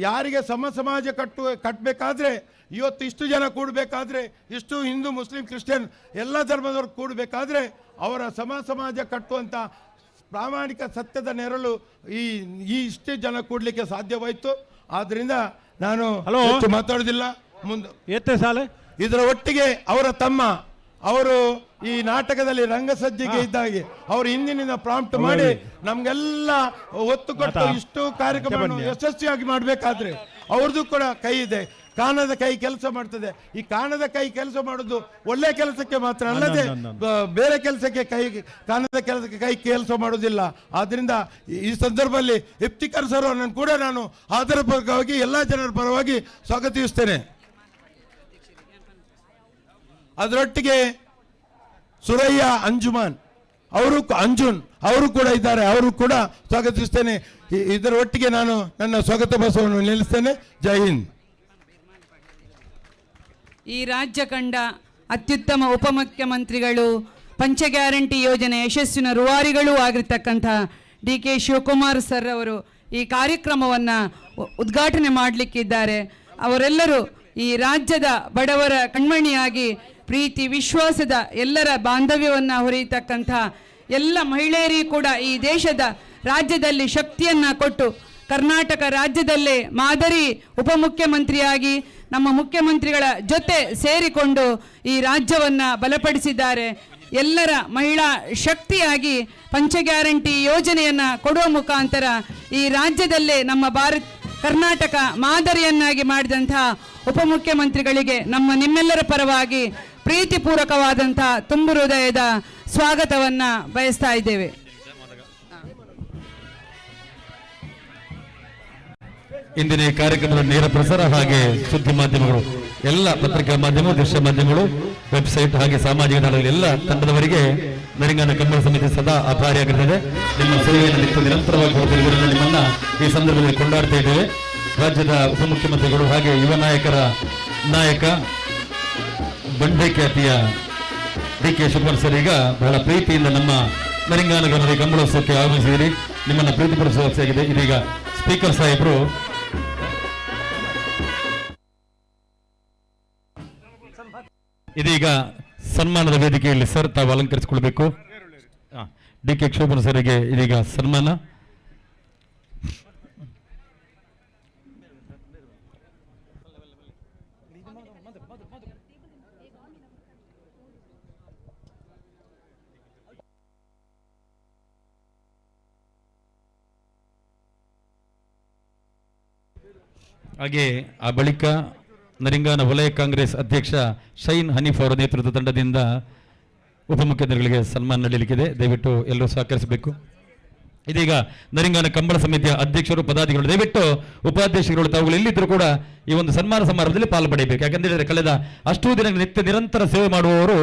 ಯಾರಿಗೆ ಸಮ ಸಮಾಜ ಕಟ್ಟಬೇಕಾದ್ರೆ, ಇವತ್ತು ಇಷ್ಟು ಜನ ಕೂಡಬೇಕಾದ್ರೆ, ಇಷ್ಟು ಹಿಂದೂ ಮುಸ್ಲಿಂ ಕ್ರಿಶ್ಚಿಯನ್ ಎಲ್ಲ ಧರ್ಮದವರು ಕೂಡಬೇಕಾದ್ರೆ ಅವರ ಸಮ ಸಮಾಜ ಕಟ್ಟುವಂಥ ಪ್ರಾಮಾಣಿಕ ಸತ್ಯದ ನೆರಳು ಈ ಇಷ್ಟೇ ಜನ ಕೂಡಲಿಕ್ಕೆ ಸಾಧ್ಯವಾಯಿತು. ಆದ್ದರಿಂದ ನಾನು ಹಲೋ. ಹೆಚ್ಚು ಮಾತಾಡುವುದಿಲ್ಲ. ಮುಂದೆ ಎತ್ತೆ ಸಾಲೆ ಇದರ ಒಟ್ಟಿಗೆ ಅವರ ತಮ್ಮ ಅವರು ಈ ನಾಟಕದಲ್ಲಿ ರಂಗಸಜ್ಜಿಗೆ ಇದ್ದಾಗೆ ಅವರು ಹಿಂದಿನಿಂದ ಪ್ರಾಂಪ್ಟ್ ಮಾಡಿ ನಮ್ಗೆಲ್ಲ ಒತ್ತು ಕೊಟ್ಟು ಇಷ್ಟು ಕಾರ್ಯಕ್ರಮವನ್ನು ಯಶಸ್ವಿಯಾಗಿ ಮಾಡಬೇಕಾದ್ರೆ ಅವ್ರದ್ದು ಕೂಡ ಕೈ ಇದೆ. ಕಾಣದ ಕೈ ಕೆಲಸ ಮಾಡ್ತದೆ. ಈ ಕಾಣದ ಕೈ ಕೆಲಸ ಮಾಡೋದು ಒಳ್ಳೆ ಕೆಲಸಕ್ಕೆ ಮಾತ್ರ ಅಲ್ಲದೆ ಬೇರೆ ಕೆಲಸಕ್ಕೆ ಕೈ, ಕಾಣದ ಕೆಲಸಕ್ಕೆ ಕೈ ಕೆಲಸ ಮಾಡೋದಿಲ್ಲ. ಆದ್ರಿಂದ ಈ ಸಂದರ್ಭದಲ್ಲಿ ಇಫ್ತಿಕರ್ ಸರ್ ಅವರನ್ನು ಕೂಡ ನಾನು ಆದರಪೂರ್ವಕವಾಗಿ ಎಲ್ಲ ಜನರ ಪರವಾಗಿ ಸ್ವಾಗತಿಸುತ್ತೇನೆ. ಅದರೊಟ್ಟಿಗೆ ಸುರಯ್ಯ ಅಂಜುಮಾನ್ ಅವರು, ಅಂಜುನ್ ಅವರು ಕೂಡ ಇದ್ದಾರೆ, ಅವರು ಕೂಡ ಸ್ವಾಗತಿಸ್ತೇನೆ. ಇದರ ಒಟ್ಟಿಗೆ ನಾನು ನನ್ನ ಸ್ವಾಗತ ಭಾಷಣವನ್ನು ನಿಲ್ಲಿಸ್ತೇನೆ. ಜೈ ಹಿಂದ್. ಈ ರಾಜ್ಯ ಕಂಡ ಅತ್ಯುತ್ತಮ ಉಪಮುಖ್ಯಮಂತ್ರಿಗಳು, ಪಂಚ ಗ್ಯಾರಂಟಿ ಯೋಜನೆ ಯಶಸ್ಸಿನ ರೂವಾರಿಗಳೂ ಆಗಿರ್ತಕ್ಕಂಥ ಡಿ ಕೆ ಶಿವಕುಮಾರ್ ಸರ್ ಅವರು ಈ ಕಾರ್ಯಕ್ರಮವನ್ನು ಉದ್ಘಾಟನೆ ಮಾಡಲಿಕ್ಕಿದ್ದಾರೆ. ಅವರೆಲ್ಲರೂ ಈ ರಾಜ್ಯದ ಬಡವರ ಕಣ್ಮಣಿಯಾಗಿ ಪ್ರೀತಿ ವಿಶ್ವಾಸದ ಎಲ್ಲರ ಬಾಂಧವ್ಯವನ್ನು ಹೊರೆಯತಕ್ಕಂಥ ಎಲ್ಲ ಮಹಿಳೆಯರಿಗೂ ಕೂಡ ಈ ದೇಶದ ರಾಜ್ಯದಲ್ಲಿ ಶಕ್ತಿಯನ್ನು ಕೊಟ್ಟು ಕರ್ನಾಟಕ ರಾಜ್ಯದಲ್ಲೇ ಮಾದರಿ ಉಪಮುಖ್ಯಮಂತ್ರಿಯಾಗಿ ನಮ್ಮ ಮುಖ್ಯಮಂತ್ರಿಗಳ ಜೊತೆ ಸೇರಿಕೊಂಡು ಈ ರಾಜ್ಯವನ್ನು ಬಲಪಡಿಸಿದ್ದಾರೆ. ಎಲ್ಲರ ಮಹಿಳಾ ಶಕ್ತಿಯಾಗಿ ಪಂಚ ಗ್ಯಾರಂಟಿ ಯೋಜನೆಯನ್ನು ಕೊಡುವ ಮುಖಾಂತರ ಈ ರಾಜ್ಯದಲ್ಲೇ ನಮ್ಮ ಭಾರತ ಕರ್ನಾಟಕ ಮಾದರಿಯನ್ನಾಗಿ ಮಾಡಿದಂತಹ ಉಪಮುಖ್ಯಮಂತ್ರಿಗಳಿಗೆ ನಮ್ಮ ನಿಮ್ಮೆಲ್ಲರ ಪರವಾಗಿ ಪ್ರೀತಿಪೂರ್ವಕವಾದಂಥ ತುಂಬು ಹೃದಯದ ಸ್ವಾಗತವನ್ನು ಬಯಸ್ತಾ ಇದ್ದೇವೆ. ಇಂದಿನ ಈ ಕಾರ್ಯಕ್ರಮದ ನೇರ ಪ್ರಸಾರ ಹಾಗೆ ಸುದ್ದಿ ಮಾಧ್ಯಮಗಳು, ಎಲ್ಲ ಪತ್ರಿಕಾ ಮಾಧ್ಯಮ, ದೃಶ್ಯ ಮಾಧ್ಯಮಗಳು, ವೆಬ್ಸೈಟ್ ಹಾಗೆ ಸಾಮಾಜಿಕ ತಾಣಗಳಲ್ಲಿ ಎಲ್ಲ ತಂಡದವರಿಗೆ ನರಿಂಗಾನ ಕಂಬಳ ಸಮಿತಿ ಸದಾ ಆಭಾರಿಯಾಗಿರುತ್ತದೆ. ನಿಮ್ಮ ಸೇವೆಯನ್ನು ನಿತ್ಯ ನಿರಂತರವಾಗಿ ಹೋಗುತ್ತಿರುವುದರಿಂದ ನಿಮ್ಮನ್ನ ಈ ಸಂದರ್ಭದಲ್ಲಿ ಕೊಂಡಾಡ್ತಾ ಇದ್ದೇವೆ. ರಾಜ್ಯದ ಉಪಮುಖ್ಯಮಂತ್ರಿಗಳು ಹಾಗೆ ಯುವ ನಾಯಕರ ನಾಯಕ ಬಂಡೆ ಖ್ಯಾತಿಯ ಡಿ ಕೆ ಶಿವಕುಮಾರ್ ಸರ್ ಈಗ ಬಹಳ ಪ್ರೀತಿಯಿಂದ ನಮ್ಮ ನರಿಂಗಾನ ಗ್ರಾಮದ ಕಂಬಳೋತ್ಸವಕ್ಕೆ ಆಗಮಿಸಿದಿರಿ. ನಿಮ್ಮನ್ನ ಪ್ರೀತಿಪಡಿಸುವ ಇದೀಗ ಸ್ಪೀಕರ್ ಸಾಹೇಬರು ಇದೀಗ ಸನ್ಮಾನದ ವೇದಿಕೆಯಲ್ಲಿ ಸರ್ ತಾವು ಅಲಂಕರಿಸಿಕೊಳ್ಬೇಕು. ಡಿ ಕೆ ಶೋಭನ್ ಸರಿಗೆ ಇದೀಗ ಸನ್ಮಾನ. ಹಾಗೆ ಆ ಬಳಿಕ ನರಿಂಗಾನ ವಲಯ ಕಾಂಗ್ರೆಸ್ ಅಧ್ಯಕ್ಷ ಶೈನ್ ಹನೀಫ್ ಅವರ ನೇತೃತ್ವದ ತಂಡದಿಂದ ಉಪಮುಖ್ಯಮಂತ್ರಿಗಳಿಗೆ ಸನ್ಮಾನ ನಡೆಯಲಿಕ್ಕಿದೆ. ದಯವಿಟ್ಟು ಎಲ್ಲರೂ ಸಹಕರಿಸಬೇಕು. ಇದೀಗ ನರಿಂಗಾನ ಕಂಬಳ ಸಮಿತಿಯ ಅಧ್ಯಕ್ಷರು, ಪದಾಧಿಕಾರಿಗಳು, ದಯವಿಟ್ಟು ಉಪಾಧ್ಯಕ್ಷರುಗಳು ತಾವುಗಳು ಎಲ್ಲಿದ್ದರೂ ಕೂಡ ಈ ಒಂದು ಸನ್ಮಾನ ಸಮಾರಂಭದಲ್ಲಿ ಪಾಲು ಪಡೆಯಬೇಕು. ಯಾಕಂತ ಕಳೆದ ಅಷ್ಟೂ ದಿನಗಳ ನಿತ್ಯ ನಿರಂತರ ಸೇವೆ ಮಾಡುವವರು,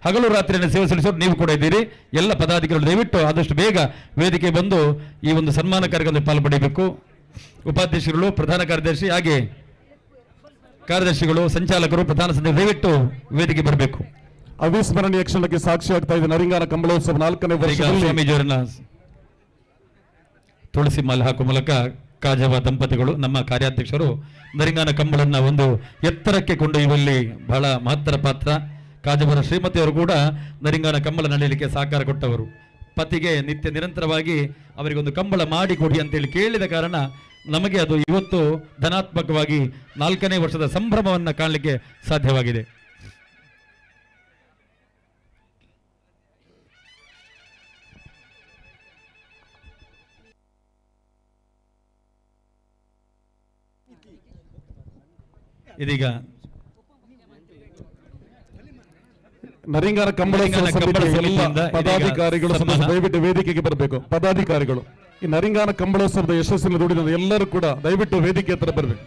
ಹಗಲು ರಾತ್ರಿಯನ್ನು ಸೇವೆ ಸಲ್ಲಿಸೋರು ನೀವು ಕೂಡ ಇದ್ದೀರಿ. ಎಲ್ಲ ಪದಾಧಿಕಾರಿಗಳು ದಯವಿಟ್ಟು ಆದಷ್ಟು ಬೇಗ ವೇದಿಕೆ ಬಂದು ಈ ಒಂದು ಸನ್ಮಾನ ಕಾರ್ಯಕ್ರಮದಲ್ಲಿ ಪಾಲು ಪಡೆಯಬೇಕು. ಉಪಾಧ್ಯಕ್ಷರುಗಳು, ಪ್ರಧಾನ ಕಾರ್ಯದರ್ಶಿ ಹಾಗೆ ಕಾರ್ಯದರ್ಶಿಗಳು, ಸಂಚಾಲಕರು, ಪ್ರಧಾನ ಸಂಚಾಲಕರು ದಯವಿಟ್ಟು ವೇದಿಕೆ ಬರಬೇಕು. ಅವಿಸ್ಮರಣೀಯ ಕ್ಷಣಕ್ಕೆ ಸಾಕ್ಷಿಯಾಗ್ತಾ ಇದೆ ನರಿಂಗಾನ ಕಂಬಳೋತ್ಸವ 4ನೇ ವರ್ಷದಲ್ಲಿ. ಸ್ವಾಮೀಜಿಯವರನ್ನ ತುಳಸಿ ಮಾಲೆ ಹಾಕುವ ಮೂಲಕ ಕಾಜವ ದಂಪತಿಗಳು, ನಮ್ಮ ಕಾರ್ಯಾಧ್ಯಕ್ಷರು ನರಿಂಗಾನ ಕಂಬಳನ್ನ ಒಂದು ಎತ್ತರಕ್ಕೆ ಕೊಂಡೊಯ್ಯುವಲ್ಲಿ ಬಹಳ ಮಹತ್ತರ ಪಾತ್ರ. ಕಾಜವರ ಶ್ರೀಮತಿಯವರು ಕೂಡ ನರಿಂಗಾನ ಕಂಬಳ ನಡೆಯಲಿಕ್ಕೆ ಸಹಕಾರ ಕೊಟ್ಟವರು. ಪತಿಗೆ ನಿತ್ಯ ನಿರಂತರವಾಗಿ ಅವರಿಗೊಂದು ಕಂಬಳ ಮಾಡಿಕೊಡಿ ಅಂತೇಳಿ ಕೇಳಿದ ಕಾರಣ ನಮಗೆ ಅದು ಇವತ್ತು ಧನಾತ್ಮಕವಾಗಿ 4ನೇ ವರ್ಷದ ಸಂಭ್ರಮವನ್ನು ಕಾಣಲಿಕ್ಕೆ ಸಾಧ್ಯವಾಗಿದೆ. ಇದೀಗ ನರಿಂಗಾನ ಕಂಬಳ ಸಮಿತಿಯ ಪದಾಧಿಕಾರಿಗಳು ದಯವಿಟ್ಟು ವೇದಿಕೆಗೆ ಬರಬೇಕು. ಪದಾಧಿಕಾರಿಗಳು ಈ ನರಿಂಗಾನ ಕಂಬಳೋತ್ಸವದ ಯಶಸ್ಸಿನ ದುಡಿದ ಎಲ್ಲರೂ ಕೂಡ ದಯವಿಟ್ಟು ವೇದಿಕೆ ಹತ್ರ ಬರಬೇಕು.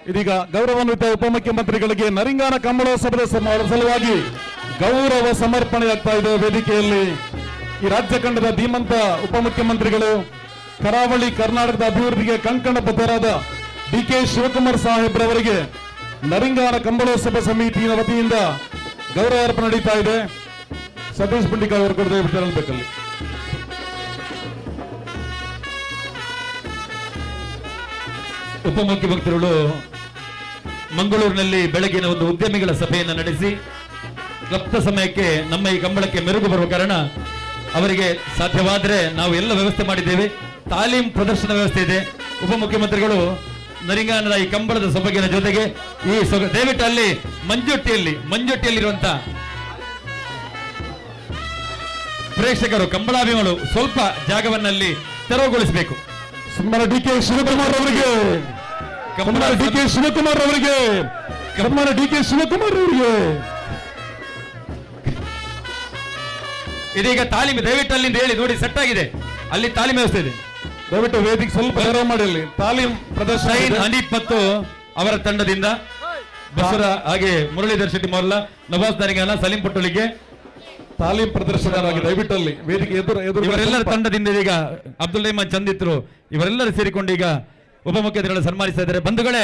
ಇದೀಗ ಗೌರವಾನ್ವಿತ ಉಪಮುಖ್ಯಮಂತ್ರಿಗಳಿಗೆ ನರಿಂಗಾನ ಕಂಬಳೋತ್ಸವದ ಸಲುವಾಗಿ ಗೌರವ ಸಮರ್ಪಣೆಯಾಗ್ತಾ ಇದೆ ವೇದಿಕೆಯಲ್ಲಿ. ಈ ರಾಜ್ಯ ಖಂಡದ ಧೀಮಂತ ಉಪಮುಖ್ಯಮಂತ್ರಿಗಳು, ಕರಾವಳಿ ಕರ್ನಾಟಕದ ಅಭಿವೃದ್ಧಿಗೆ ಕಂಕಣಬದ್ಧರಾದ ಡಿ ಕೆ ಶಿವಕುಮಾರ್ ಸಾಹೇಬ್ರವರಿಗೆ ನರಿಂಗಾನ ಕಂಬಳೋತ್ಸವ ಸಮಿತಿಯ ವತಿಯಿಂದ ಗೌರವ ಅರ್ಪಣೆ ನಡೀತಾ ಇದೆ. ಸತೀಶ್ ಪುಂಡಿಕಾರ್ ಅವರು ಕೂಡ ದಯವಿಟ್ಟು ತೆರಳಬೇಕಲ್ಲಿ. ಉಪಮುಖ್ಯಮಂತ್ರಿಗಳು ಮಂಗಳೂರಿನಲ್ಲಿ ಬೆಳಗಿನ ಒಂದು ಉದ್ಯಮಿಗಳ ಸಭೆಯನ್ನು ನಡೆಸಿ ಕ್ಲಪ್ತ ಸಮಯಕ್ಕೆ ನಮ್ಮ ಈ ಕಂಬಳಕ್ಕೆ ಮೆರುಗು ಬರುವ ಕಾರಣ ಅವರಿಗೆ ಸಾಧ್ಯವಾದರೆ ನಾವು ಎಲ್ಲ ವ್ಯವಸ್ಥೆ ಮಾಡಿದ್ದೇವೆ. ತಾಲೀಮ್ ಪ್ರದರ್ಶನ ವ್ಯವಸ್ಥೆ ಇದೆ. ಉಪಮುಖ್ಯಮಂತ್ರಿಗಳು ನರಿಂಗಾನದ ಈ ಕಂಬಳದ ಸೊಬಗಿನ ಜೊತೆಗೆ ಈ ದಯವಿಟ್ಟು ಅಲ್ಲಿ ಮಂಜೊಟ್ಟಿಯಲ್ಲಿರುವಂತ ಪ್ರೇಕ್ಷಕರು, ಕಂಬಳಾಭಿಮಾನಿಗಳು ಸ್ವಲ್ಪ ಜಾಗವನ್ನಲ್ಲಿ ತೆರವುಗೊಳಿಸಬೇಕು. ಸನ್ಮಾನ್ಯ ಡಿ ಕೆ ಶಿವಕುಮಾರ್ ಅವರಿಗೆ, ಸನ್ಮಾನ್ಯ ಡಿ ಕೆ ಶಿವಕುಮಾರ್ ಅವರಿಗೆ, ಸನ್ಮಾನ್ಯ ಡಿ ಕೆ ಶಿವಕುಮಾರ್ ಅವರಿಗೆ. ಇದೀಗ ತಾಲೀಮು ದಯವಿಟ್ಟು ಅಲ್ಲಿಂದ ಹೇಳಿ ನೋಡಿ, ಸೆಟ್ ಆಗಿದೆ. ಅಲ್ಲಿ ತಾಲೀಮು ವ್ಯವಸ್ಥೆ ಇದೆ. ದಯವಿಟ್ಟು ವೇದಿಕೆ ಸ್ವಲ್ಪ ತೆರವು ಮಾಡಿ. ಅಲ್ಲಿ ತಾಲೀಮ್ ಪ್ರದರ್ಶನ ಶೈನ್ ಹನೀಫ್ ಮತ್ತು ಅವರ ತಂಡದಿಂದ ಬಸರ ಹಾಗೆ ಮುರಳೀಧರ್ ಶೆಟ್ಟಿ ಮೊಲ್ಲ, ನವಾಜ್ ನರಿಂಗಾನ, ಸಲೀಂ ಪಟ್ಟೋಳಿಗೆ ತಾಲೀಮ್ ಪ್ರದರ್ಶನವಾಗಿ ದಯವಿಟ್ಟು ಅಲ್ಲಿ ವೇದಿಕೆ ಎದುರು ಎದುರು ಇವರೆಲ್ಲರ ತಂಡದಿಂದ ಈಗ ಅಬ್ದುಲ್ ರೆಹಮಾನ್ ಚಂದಿತ್ರು ಇವರೆಲ್ಲರೂ ಸೇರಿಕೊಂಡು ಈಗ ಉಪಮುಖ್ಯಮಂತ್ರಿಗಳನ್ನು ಸನ್ಮಾನಿಸ್ತಾ ಇದ್ದಾರೆ. ಬಂಧುಗಳೇ,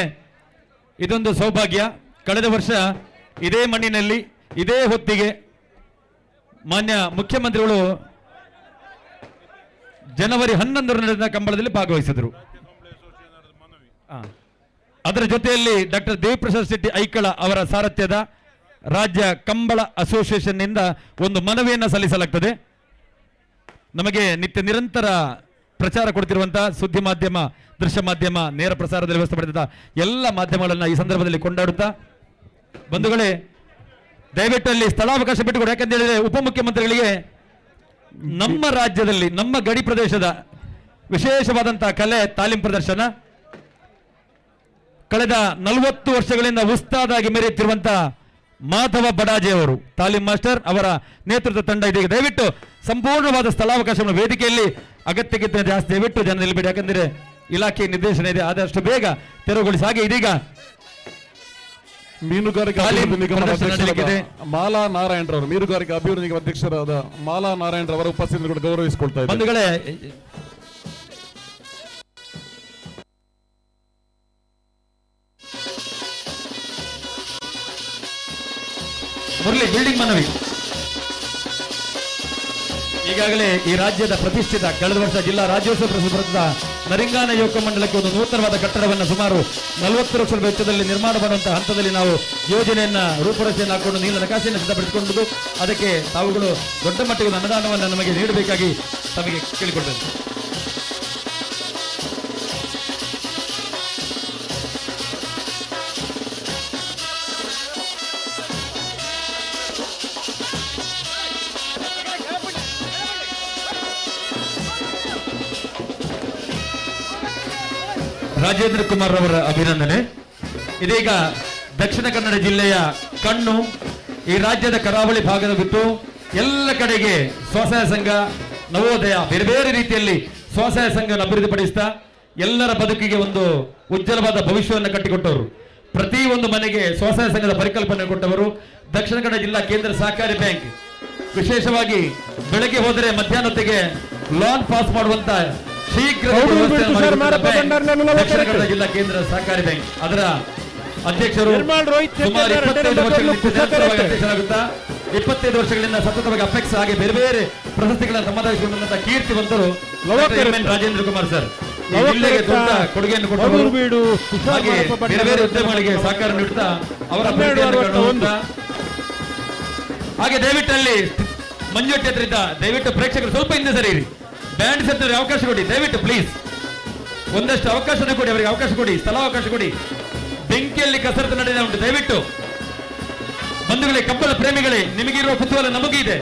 ಇದೊಂದು ಸೌಭಾಗ್ಯ. ಕಳೆದ ವರ್ಷ ಇದೇ ಮಣ್ಣಿನಲ್ಲಿ ಇದೇ ಹೊತ್ತಿಗೆ ಮಾನ್ಯ ಮುಖ್ಯಮಂತ್ರಿಗಳು ಜನವರಿ 11 ನಡೆದ ಕಂಬಳದಲ್ಲಿ ಭಾಗವಹಿಸಿದರು. ಅದರ ಜೊತೆಯಲ್ಲಿ ಡಾಕ್ಟರ್ ದೇವಪ್ರಸಾದ್ ಶೆಟ್ಟಿ ಐಕಳ ಅವರ ಸಾರಥ್ಯದ ರಾಜ್ಯ ಕಂಬಳ ಅಸೋಸಿಯೇಷನ್ನಿಂದ ಒಂದು ಮನವಿಯನ್ನು ಸಲ್ಲಿಸಲಾಗ್ತದೆ. ನಮಗೆ ನಿತ್ಯ ನಿರಂತರ ಪ್ರಚಾರ ಕೊಡ್ತಿರುವಂತಹ ಸುದ್ದಿ ಮಾಧ್ಯಮ, ದೃಶ್ಯ ಮಾಧ್ಯಮ, ನೇರ ಪ್ರಸಾರದಲ್ಲಿ ವ್ಯವಸ್ಥೆ ಪಡೆದ ಎಲ್ಲ ಮಾಧ್ಯಮಗಳನ್ನು ಈ ಸಂದರ್ಭದಲ್ಲಿ ಕೊಂಡಾಡುತ್ತಾ, ಬಂಧುಗಳೇ, ದಯವಿಟ್ಟು ಅಲ್ಲಿ ಸ್ಥಳಾವಕಾಶ ಬಿಟ್ಟುಕೊಡಿ. ಯಾಕಂತ ಹೇಳಿದ್ರೆ ಉಪಮುಖ್ಯಮಂತ್ರಿಗಳಿಗೆ ನಮ್ಮ ರಾಜ್ಯದಲ್ಲಿ ನಮ್ಮ ಗಡಿ ಪ್ರದೇಶದ ವಿಶೇಷವಾದಂತಹ ಕಲೆ ತಾಲೀಮ್ ಪ್ರದರ್ಶನ ಕಳೆದ 40 ವರ್ಷಗಳಿಂದ ಉಸ್ತಾದಾಗಿ ಮೆರೆಯುತ್ತಿರುವಂತಹ ಮಾಧವ ಬಡಾಜೆ ಅವರು ತಾಲೀಮ್ ಮಾಸ್ಟರ್ ಅವರ ನೇತೃತ್ವ ತಂಡ ಇದೀಗ ದಯವಿಟ್ಟು ಸಂಪೂರ್ಣವಾದ ಸ್ಥಳಾವಕಾಶವನ್ನು ವೇದಿಕೆಯಲ್ಲಿ ಅಗತ್ಯಕ್ಕಿಂತ ಜಾಸ್ತಿ ದಯವಿಟ್ಟು ಜನ ನಿಲ್ಲಬೇಡಿ. ಯಾಕಂದರೆ ಇಲಾಖೆ ನಿರ್ದೇಶನ ಇದೆ, ಆದಷ್ಟು ಬೇಗ ತೆರವುಗೊಳಿಸಿ. ಹಾಗೆ ಇದೀಗ ಮೀನುಗಾರಿಕಾ ಅಭಿವೃದ್ಧಿ ನಿಗಮದ ಅಧ್ಯಕ್ಷರಾದ ಮಾಲಾ ನಾರಾಯಣರವರು, ಮೀನುಗಾರಿಕಾ ಅಭಿವೃದ್ಧಿ ನಿಗಮ ಅಧ್ಯಕ್ಷರಾದ ಮಾಲಾ ನಾರಾಯಣರವರ ಉಪಸ್ಥಿತಿ ಕೂಡ ಗೌರವಿಸಿಕೊಳ್ತಾ ಇದ್ದಾರೆ. ಬಂಧುಗಳೇ, ಮುರಳಿ ಬಿಲ್ಡಿಂಗ್ ಮನವಿ. ಈಗಾಗಲೇ ಈ ರಾಜ್ಯದ ಪ್ರತಿಷ್ಠಿತ ಕಳೆದ ವರ್ಷ ಜಿಲ್ಲಾ ರಾಜ್ಯೋತ್ಸವ ಪ್ರಶಸ್ತಿ ಪಡೆದ ನರಿಂಗಾನ ಯುವಕ ಮಂಡಲಕ್ಕೆ ಒಂದು ನೂತನವಾದ ಕಟ್ಟಡವನ್ನು ಸುಮಾರು 40 ಲಕ್ಷ ವೆಚ್ಚದಲ್ಲಿ ನಿರ್ಮಾಣ ಮಾಡುವಂತಹ ಹಂತದಲ್ಲಿ ನಾವು ಯೋಜನೆಯನ್ನ ರೂಪುರೇಷೆಯನ್ನು ಹಾಕೊಂಡು ನೀಲ ನಕಾಶೆಯನ್ನು ಸಿದ್ಧಪಡಿಸಿಕೊಂಡು ಅದಕ್ಕೆ ತಾವುಗಳು ದೊಡ್ಡ ಮಟ್ಟಿಗೆ ಒಂದು ಅನುದಾನವನ್ನು ನಮಗೆ ನೀಡಬೇಕಾಗಿ ತಮಗೆ ಕೇಳಿಕೊಳ್ತೇನೆ. ರಾಜೇಂದ್ರ ಕುಮಾರ್ ಅವರ ಅಭಿನಂದನೆ. ಇದೀಗ ದಕ್ಷಿಣ ಕನ್ನಡ ಜಿಲ್ಲೆಯ ಕಣ್ಣು, ಈ ರಾಜ್ಯದ ಕರಾವಳಿ ಭಾಗದ ಬಿಟ್ಟು ಎಲ್ಲ ಕಡೆಗೆ ಸ್ವಸಹಾಯ ಸಂಘ, ನವೋದಯ ಬೇರೆ ಬೇರೆ ರೀತಿಯಲ್ಲಿ ಸ್ವಸಹಾಯ ಸಂಘ ಅಭಿವೃದ್ಧಿಪಡಿಸ್ತಾ ಎಲ್ಲರ ಬದುಕಿಗೆ ಒಂದು ಉಜ್ವಲವಾದ ಭವಿಷ್ಯವನ್ನು ಕಟ್ಟಿಕೊಟ್ಟವರು, ಪ್ರತಿ ಒಂದು ಮನೆಗೆ ಸ್ವಸಹಾಯ ಸಂಘದ ಪರಿಕಲ್ಪನೆ ಕೊಟ್ಟವರು ದಕ್ಷಿಣ ಕನ್ನಡ ಜಿಲ್ಲಾ ಕೇಂದ್ರ ಸಹಕಾರಿ ಬ್ಯಾಂಕ್. ವಿಶೇಷವಾಗಿ ಬೆಳಗ್ಗೆ ಹೋದರೆ ಮಧ್ಯಾಹ್ನೊತ್ತಿಗೆ ಲೋನ್ ಪಾಸ್ ಮಾಡುವಂತ ಶೀಘ್ರ ದಕ್ಷಿಣ ಕನ್ನಡ ಜಿಲ್ಲಾ ಕೇಂದ್ರ ಸಹಕಾರಿ ಬ್ಯಾಂಕ್ ಅದರ ಅಧ್ಯಕ್ಷರು ಸುಮಾರು 25 ವರ್ಷಗಳಿಂದ ಅಧ್ಯಕ್ಷರಾಗುತ್ತಾ 25 ವರ್ಷಗಳಿಂದ ಸತತವಾಗಿ ಅಪೆಕ್ಸ್ ಹಾಗೆ ಬೇರೆ ಬೇರೆ ಪ್ರಶಸ್ತಿಗಳನ್ನು ತಮ್ಮದಾಗಿಸಿಕೊಂಡಂತಹ ಕೀರ್ತಿವಂತರು ರಾಜೇಂದ್ರ ಕುಮಾರ್ ಸರ್ ಜಿಲ್ಲೆಗೆ ದೊಡ್ಡ ಕೊಡುಗೆಯನ್ನು ಕೊಟ್ಟವರು. ಹಾಗೆ ಬೇರೆ ಬೇರೆ ಉದ್ಯಮಗಳಿಗೆ ಸಹಕಾರ ನೀಡುತ್ತಾ ಅವರ ಹಾಗೆ ದಯವಿಟ್ಟು ಅಲ್ಲಿ ಮಂಜೊಟ್ಟಿ ಹತ್ರ ಇದ್ದ ದಯವಿಟ್ಟು ಪ್ರೇಕ್ಷಕರು ಸ್ವಲ್ಪ ಹಿಂದೆ ಸರಿಯಿರಿ, ಬ್ಯಾಂಡ್ ಸೆಟ್ ಅವಕಾಶ ಕೊಡಿ ದಯವಿಟ್ಟು ಪ್ಲೀಸ್, ಒಂದಷ್ಟು ಅವಕಾಶ ಕೊಡಿ ಅವರಿಗೆ, ಅವಕಾಶ ಕೊಡಿ, ಸ್ಥಳಾವಕಾಶ ಕೊಡಿ. ಬೆಂಕಿಯಲ್ಲಿ ಕಸರತ್ತು ನಡೆದ ಉಂಟು, ದಯವಿಟ್ಟು ಬಂಧುಗಳೇ, ಕಂಬಳ ಪ್ರೇಮಿಗಳೇ, ನಿಮಗಿರುವ ಕುತೂಹಲ ನಮಗೂ ಇದೆ.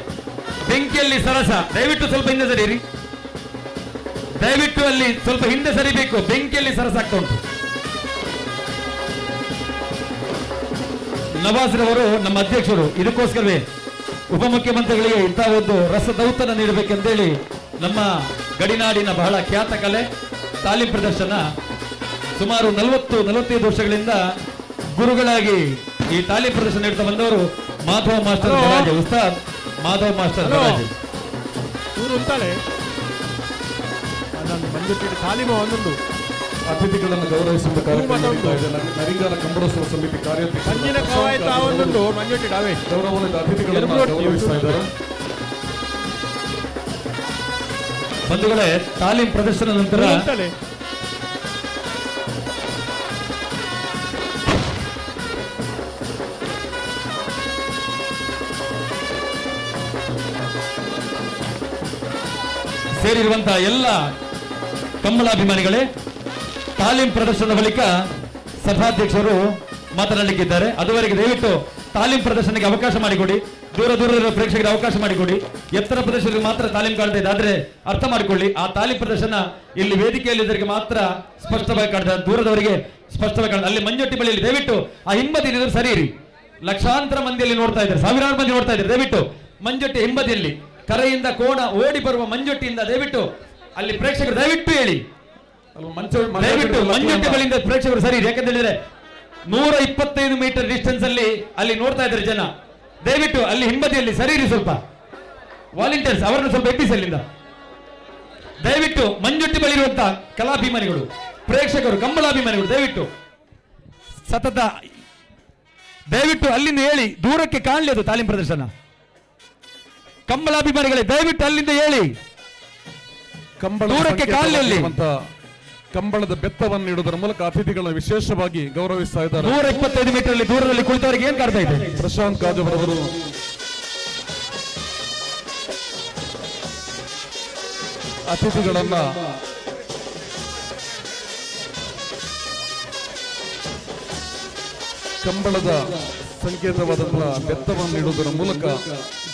ಬೆಂಕಿಯಲ್ಲಿ ಸರಸ, ದಯವಿಟ್ಟು ಸ್ವಲ್ಪ ಹಿಂದೆ ಸರಿಯಿರಿ, ದಯವಿಟ್ಟು ಅಲ್ಲಿ ಸ್ವಲ್ಪ ಹಿಂದೆ ಸರಿಬೇಕು, ಬೆಂಕಿಯಲ್ಲಿ ಸರಸ ಆಗ್ತಾ ಉಂಟು. ನವಾಜ್ರವರು ನಮ್ಮ ಅಧ್ಯಕ್ಷರು, ಇದಕ್ಕೋಸ್ಕರವೇ ಉಪಮುಖ್ಯಮಂತ್ರಿಗಳಿಗೆ ಇಂತಹ ಒಂದು ರಸದೌತನ ನೀಡಬೇಕೆಂದೇಳಿ ನಮ್ಮ ಗಡಿನಾಡಿನ ಬಹಳ ಖ್ಯಾತ ಕಲೆ ತಾಲೀಮ್ ಪ್ರದರ್ಶನ ಸುಮಾರು 40-45 ವರ್ಷಗಳಿಂದ ಗುರುಗಳಾಗಿ ಈ ತಾಲೀಮ್ ಪ್ರದರ್ಶನ ನೀಡುತ್ತಾ ಬಂದವರು ಮಾಧವ ಮಾಸ್ಟರ್ ಬಡಾಜೆ, ಉಸ್ತಾದ್ ಮಾಧವ ಮಾಸ್ಟರ್ ಬಡಾಜೆ. ಅತಿಥಿಗಳನ್ನು ಗೌರವಿಸುವ ಕಾರ್ಯಕ್ರಮ ನಡೀತಾ ಇದೆ. ನರಿಂಗಾನ ಕಂಬಳೋತ್ಸವ ಸಮಿತಿ ಕಾರ್ಯಾಧ್ಯಕ್ಷ ಗೌರವಾನ್ವಿತ ಅತಿಥಿಗಳನ್ನು ಗೌರವಿಸ್ತಾ ಇದ್ದಾರೆ. ಬಂಧುಗಳೇ, ತಾಲೀಮ್ ಪ್ರದರ್ಶನ ನಂತರ ಸೇರಿರುವಂತಹ ಎಲ್ಲ ಕಂಬಳಾಭಿಮಾನಿಗಳೇ, ತಾಲೀಮ್ ಪ್ರದರ್ಶನದ ಬಳಿಕ ಸಭಾಧ್ಯಕ್ಷರು ಮಾತನಾಡಲಿಕ್ಕಿದ್ದಾರೆ. ಅದುವರೆಗೆ ದಯವಿಟ್ಟು ತಾಲೀಮ್ ಪ್ರದರ್ಶನಕ್ಕೆ ಅವಕಾಶ ಮಾಡಿಕೊಡಿ. ದೂರ ದೂರದ ಪ್ರೇಕ್ಷಕರಿಗೆ ಅವಕಾಶ ಮಾಡಿಕೊಡಿ. ಎತ್ತರ ಪ್ರದೇಶದಲ್ಲಿ ಮಾತ್ರ ತಾಲೀಮ್ ಕಾಣ್ತಾ ಇದೆ, ಆದ್ರೆ ಅರ್ಥ ಮಾಡಿಕೊಳ್ಳಿ, ಆ ತಾಲೀಮ್ ಪ್ರದರ್ಶನ ಇಲ್ಲಿ ವೇದಿಕೆಯಲ್ಲಿ ಇದ್ದವರಿಗೆ ಮಾತ್ರ ಸ್ಪಷ್ಟವಾಗಿ ಕಾಣ್ತದೆ, ದೂರದವರಿಗೆ ಸ್ಪಷ್ಟವಾಗಿ ಕಾಣ್ತದೆ. ಅಲ್ಲಿ ಮಂಜೊಟ್ಟಿ ಬಳಿಯಲ್ಲಿ ದಯವಿಟ್ಟು ಆ ಹಿಂಬದಿಯಲ್ಲಿ ಇದ್ರೆ ಸರಿ ಇರಿ. ಲಕ್ಷಾಂತರ ಮಂದಿಯಲ್ಲಿ ನೋಡ್ತಾ ಇದ್ದಾರೆ, ಸಾವಿರಾರು ಮಂದಿ ನೋಡ್ತಾ ಇದ್ದಾರೆ. ದಯವಿಟ್ಟು ಮಂಜೊಟ್ಟಿ ಹಿಂಬದಿಯಲ್ಲಿ ಕರೆಯಿಂದ ಕೋಣ ಓಡಿ ಬರುವ ಮಂಜೊಟ್ಟಿಯಿಂದ ದಯವಿಟ್ಟು ಅಲ್ಲಿ ಪ್ರೇಕ್ಷಕರು ದಯವಿಟ್ಟು ಹೇಳಿ, ದಯವಿಟ್ಟು ಮಂಜೊಟ್ಟಿ ಬಳಿಯಿಂದ ಪ್ರೇಕ್ಷಕರು ಸರಿ. ಯಾಕಂತ ಹೇಳಿದ್ರೆ 125 ಮೀಟರ್ ಡಿಸ್ಟೆನ್ಸ್ ಅಲ್ಲಿ ಅಲ್ಲಿ ನೋಡ್ತಾ ಇದ್ದಾರೆ ಜನ. ದಯವಿಟ್ಟು ಅಲ್ಲಿ ಹಿಂಬದಿಯಲ್ಲಿ ಸರಿ ಸ್ವಲ್ಪ ವಾಲಂಟಿಯರ್ಸ್ ಅವರನ್ನು ಸ್ವಲ್ಪ ಎಬ್ಬಿಸಿ ಅಲ್ಲಿಂದ. ದಯವಿಟ್ಟು ಮಂಜೊಟ್ಟಿ ಬಳಿ ಇರುವಂತಹ ಕಲಾಭಿಮಾನಿಗಳು, ಪ್ರೇಕ್ಷಕರು, ಕಂಬಳಾಭಿಮಾನಿಗಳು ದಯವಿಟ್ಟು ಸತತ ದಯವಿಟ್ಟು ಅಲ್ಲಿಂದ ಹೇಳಿ, ದೂರಕ್ಕೆ ಕಾಣಲಿ ಅದು ತಾಲೀಮ್ ಪ್ರದರ್ಶನ. ಕಂಬಳಾಭಿಮಾನಿಗಳೇ, ದಯವಿಟ್ಟು ಅಲ್ಲಿಂದ ಹೇಳಿ. ಕಂಬಳದ ದೂರಕ್ಕೆ ಕಾಣಲಿ ಅಲ್ಲಿ. ಸಂಕೇತವಾಗಿರುವಂತಹ ಕಂಬಳದ ಬೆತ್ತವನ್ನು ನೀಡುವುದರ ಮೂಲಕ ಅತಿಥಿಗಳನ್ನು ವಿಶೇಷವಾಗಿ ಗೌರವಿಸ್ತಾ ಇದ್ದಾರೆ. 125 ಮೀಟರ್ ಅಲ್ಲಿ ದೂರದಲ್ಲಿ ಕುಳಿತವರಿಗೆ ಏನ್ ಕಾಣ್ತಾ ಇದೆ? ಪ್ರಶಾಂತ್ ಕಾಜವರವರು ಅತಿಥಿಗಳನ್ನ ಕಂಬಳದ ಸಂಕೇತವಾದಂತಹ ಬೆತ್ತವನ್ನು ನೀಡುವುದರ ಮೂಲಕ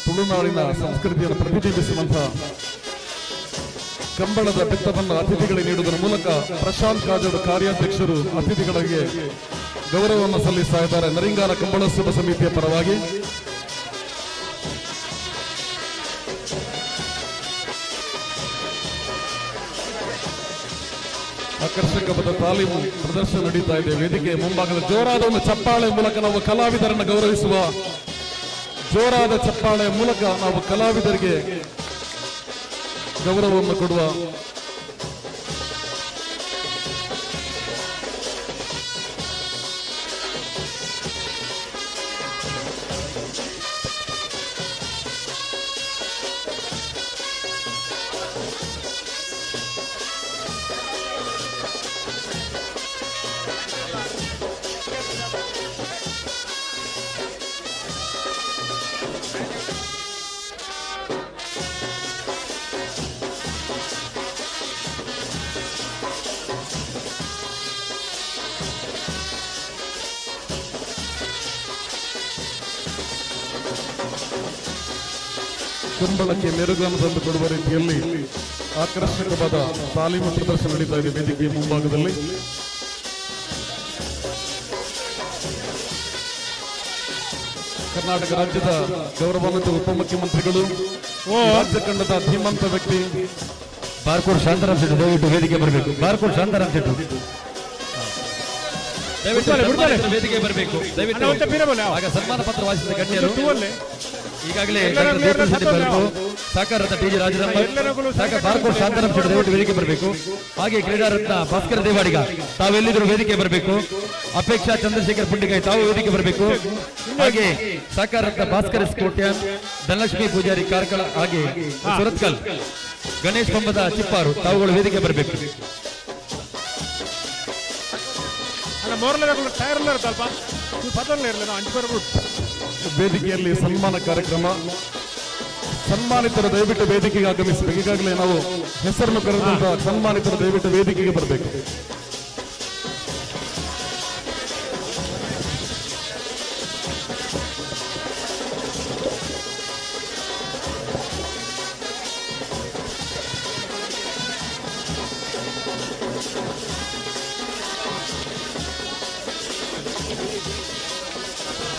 ತುಳುನಾಡಿನ ಸಂಸ್ಕೃತಿಯನ್ನು ಪ್ರತಿಬಿಂಬಿಸುವಂತಹ ಕಂಬಳದ ಬೆತ್ತವನ್ನು ಅತಿಥಿಗಳಿಗೆ ನೀಡುವುದರ ಮೂಲಕ ಪ್ರಶಾಂತ್ ಕಾಜೋಡು ಕಾರ್ಯಾಧ್ಯಕ್ಷರು ಅತಿಥಿಗಳಿಗೆ ಗೌರವವನ್ನು ಸಲ್ಲಿಸ್ತಾ ಇದ್ದಾರೆ ನರಿಂಗಾಲ ಕಂಬಳೋತ್ಸವ ಸಮಿತಿಯ ಪರವಾಗಿ. ಆಕರ್ಷಕವಾದ ತಾಲೀಮು ಪ್ರದರ್ಶನ ನಡೀತಾ ಇದೆ. ವೇದಿಕೆ ಮುಂಭಾಗದ ಜೋರಾದ ಒಂದು ಚಪ್ಪಾಳೆ ಮೂಲಕ ನಾವು ಕಲಾವಿದರನ್ನು ಗೌರವಿಸುವ, ಜೋರಾದ ಚಪ್ಪಾಳೆ ಮೂಲಕ ನಾವು ಕಲಾವಿದರಿಗೆ ಗೌರವವನ್ನು ಕೊಡುವ. ಕುಂಬಳಕ್ಕೆ ಮೆರುಗನ್ನು ತಂದು ಕೊಡುವ ರೀತಿಯಲ್ಲಿ ಆಕರ್ಷಕವಾದ ತಾಲೀಮು ಪ್ರದರ್ಶನ ನಡೀತಾ ಇದೆ ವೇದಿಕೆಯ ಮುಂಭಾಗದಲ್ಲಿ. ಕರ್ನಾಟಕ ರಾಜ್ಯದ ಗೌರವಾನ್ವಿತ ಉಪಮುಖ್ಯಮಂತ್ರಿಗಳು, ರಾಜ್ಯ ಕಂಡದ ಧೀಮಂತ ವ್ಯಕ್ತಿ ಬಾರ್ಕೋಡ್ ಶಾಂತಾರಾಮ್ ಶೆಟ್ಟಿ ದಯವಿಟ್ಟು ವೇದಿಕೆ ಬರಬೇಕು. ಬಾರ್ಕೋಡ್ ಶಾಂತಾರಾಮ್ ಶೆಟ್ಟಿ ದಯವಿಟ್ಟು ಸನ್ಮಾನಿತರು ವೇದಿಕೆ ಬರಬೇಕು ದಯವಿಟ್ಟು. ಆಗ ಸನ್ಮಾನ ಪತ್ರ ವಾಚಿಸಿದ ಗಣ್ಯರು ಈಗಾಗಲೇ ಡಾಕ್ಟರ್ ದೇವಪ್ರಸಾದ್ ಶೆಟ್ಟಿ ಬರಬೇಕು, ಸಹಕಾರರತ್ನ ಟಿ ಜಿ ರಾಜರಾಮ, ಸಹಕಾರ ಬಾರ್ಕೋಡ್ ಶಾಂತಾರಾಮ್ ಶೆಟ್ಟಿ ದಯವಿಟ್ಟು ವೇದಿಕೆ ಬರಬೇಕು. ಹಾಗೆ ಕ್ರೀಡಾರತ್ನ ಭಾಸ್ಕರ ದೇವಾಡಿಗ ತಾವೆಲ್ಲಿದ್ರು ವೇದಿಕೆ ಬರಬೇಕು. ಅಪೇಕ್ಷಾ ಚಂದ್ರಶೇಖರ್ ಪುಂಡಿಕಾಯಿ ತಾವು ವೇದಿಕೆ ಬರಬೇಕು. ಹಾಗೆ ಸಹಕಾರ ರತ್ನ ಭಾಸ್ಕರ ಎಸ್ ಕೋಟ್ಯಾನ್, ಧನಲಕ್ಷ್ಮಿ ಪೂಜಾರಿ ಕಾರ್ಕಳ, ಹಾಗೆ ಸುರತ್ಕಲ್ ಗಣೇಶ್ ಪಂಬದ ಚಿಪ್ಪಾರು ತಾವುಗಳು ವೇದಿಕೆ ಬರಬೇಕು. ವೇದಿಕೆಯಲ್ಲಿ ಸನ್ಮಾನ ಕಾರ್ಯಕ್ರಮ. ಸನ್ಮಾನಿತರು ದಯವಿಟ್ಟು ವೇದಿಕೆಗೆ ಆಗಮಿಸಬೇಕು. ಈಗಾಗಲೇ ನಾವು ಹೆಸರನ್ನು ಕರೆದಂತಹ ಸನ್ಮಾನಿತರು ದಯವಿಟ್ಟು ವೇದಿಕೆಗೆ ಬರಬೇಕು.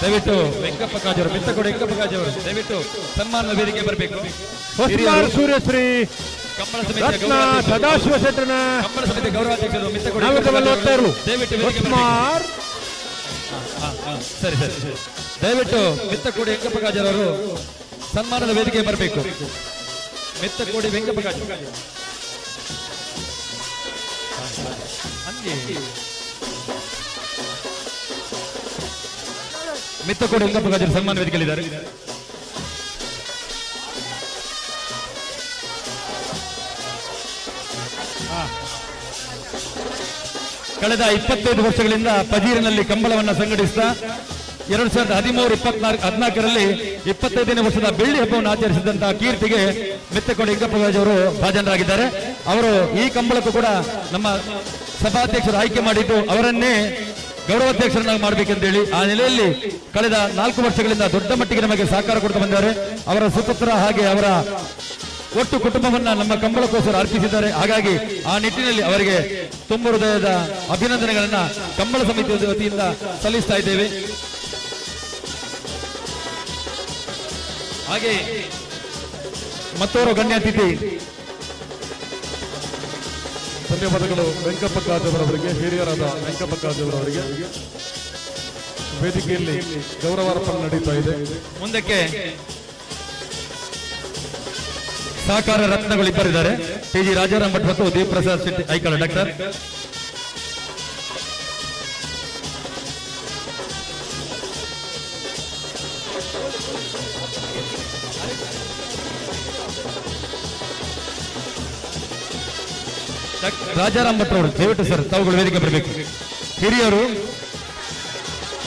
ದಯವಿಟ್ಟು ವೆಂಕಪ್ಪ ಕಾಜವರು, ಮಿತ್ತಕೋಡೆ ವೆಂಕಪ್ಪ ಕಾಜವರು ದಯವಿಟ್ಟು ಸನ್ಮಾನದ ವೇದಿಕೆ ಬರಬೇಕು. ಸೂರ್ಯಶ್ರೀ ಕಂಬಳ ಸಮಿತಿಯ ರತ್ನ ಗೌರವಾಧ್ಯಕ್ಷರು, ಸದಾಶಿವ ಶೆಟ್ಟರನ ಕಂಬಳ ಸಮಿತಿಯ ಗೌರವಾಧ್ಯಕ್ಷರು ಮಿತ್ತಕೋಡೆ ನಾವೆಲ್ಲ ವೆಂಕಪ್ಪ ಕಾಜವರು ಓದ್ತಾ ಇರಲು. ದಯವಿಟ್ಟು ವೇದಿಕೆ ಬರಬೇಕು. ಹೊಸ್ಮಾರ್. ಸರಿ ಸರಿ, ದಯವಿಟ್ಟು ಮಿತ್ತಕೋಡಿ ವೆಂಕಪ್ಪ ಕಾಜರವರು ಸನ್ಮಾನದ ವೇದಿಕೆ ಬರಬೇಕು. ಮಿತ್ತಕೋಡಿ ವೆಂಕಪ್ಪ ಕಾಜ ಮಿತ್ತಕೋಡಿ ವೆಂಕಪ್ಪ ಕಾಜರು ಸನ್ಮಾನ ವೇದಿಕೆಯಲ್ಲಿದ್ದಾರೆ. ಕಳೆದ 25 ವರ್ಷಗಳಿಂದ ಪಜೀರಿನಲ್ಲಿ ಕಂಬಳವನ್ನು ಸಂಘಟಿಸಿದ 2013 24 14ರಲ್ಲಿ 25ನೇ ವರ್ಷದ ಬೆಳ್ಳಿ ಹಬ್ಬವನ್ನು ಆಚರಿಸಿದಂತಹ ಕೀರ್ತಿಗೆ ಮೆತ್ತಕೋಡಿ ವೆಂಕಪ್ಪ ಅವರು ಭಾಜನರಾಗಿದ್ದಾರೆ. ಅವರು ಈ ಕಂಬಳಕ್ಕೂ ಕೂಡ ನಮ್ಮ ಸಭಾಧ್ಯಕ್ಷರು ಆಯ್ಕೆ ಮಾಡಿದ್ದು ಅವರನ್ನೇ ಗೌರವಾಧ್ಯಕ್ಷರನ್ನಾಗಿ ಮಾಡಬೇಕೆಂದೇಳಿ ಆ ನೆಲೆಯಲ್ಲಿ ಕಳೆದ 4 ವರ್ಷಗಳಿಂದ ದೊಡ್ಡ ಮಟ್ಟಿಗೆ ನಮಗೆ ಸಹಕಾರ ಕೊಡ್ತಾ ಬಂದಿದ್ದಾರೆ. ಅವರ ಸುಪುತ್ರ ಹಾಗೆ ಅವರ ಒಟ್ಟು ಕುಟುಂಬವನ್ನ ನಮ್ಮ ಕಂಬಳಕ್ಕೋಸ್ಕರ ಅರ್ಪಿಸಿದ್ದಾರೆ. ಹಾಗಾಗಿ ಆ ನಿಟ್ಟಿನಲ್ಲಿ ಅವರಿಗೆ ತುಂಬ ಹೃದಯದ ಅಭಿನಂದನೆಗಳನ್ನ ಕಂಬಳ ಸಮಿತಿಯ ವತಿಯಿಂದ ಸಲ್ಲಿಸ್ತಾ ಇದ್ದೇವೆ. ಹಾಗೆ ಮತ್ತೋರ್ವ ಗಣ್ಯ ಅತಿಥಿ, ಧನ್ಯವಾದಗಳು ವೆಂಕಪ್ಪ ಕಾಜವರವರಿಗೆ, ಹಿರಿಯರಾದ ವೆಂಕಪ್ಪ ಕಾಜವರವರಿಗೆ. ವೇದಿಕೆಯಲ್ಲಿ ಗೌರವಾರ್ಪಣೆ ನಡೀತಾ ಇದೆ. ಮುಂದಕ್ಕೆ ಸಹಕಾರ ರತ್ನಗಳು ಇಬ್ಬರಿದ್ದಾರೆ, ಟಿ ಜಿ ರಾಜಾರಾಮ್ ಭಟ್ ಮತ್ತು Devaprasad Shetty Aikala doctor. Rajaram Bhat ಅವರು, ದಯವಿಟ್ಟು ಸರ್ ತಾವುಗಳು ವೇದಿಕೆ ಬರಬೇಕು. ಹಿರಿಯರು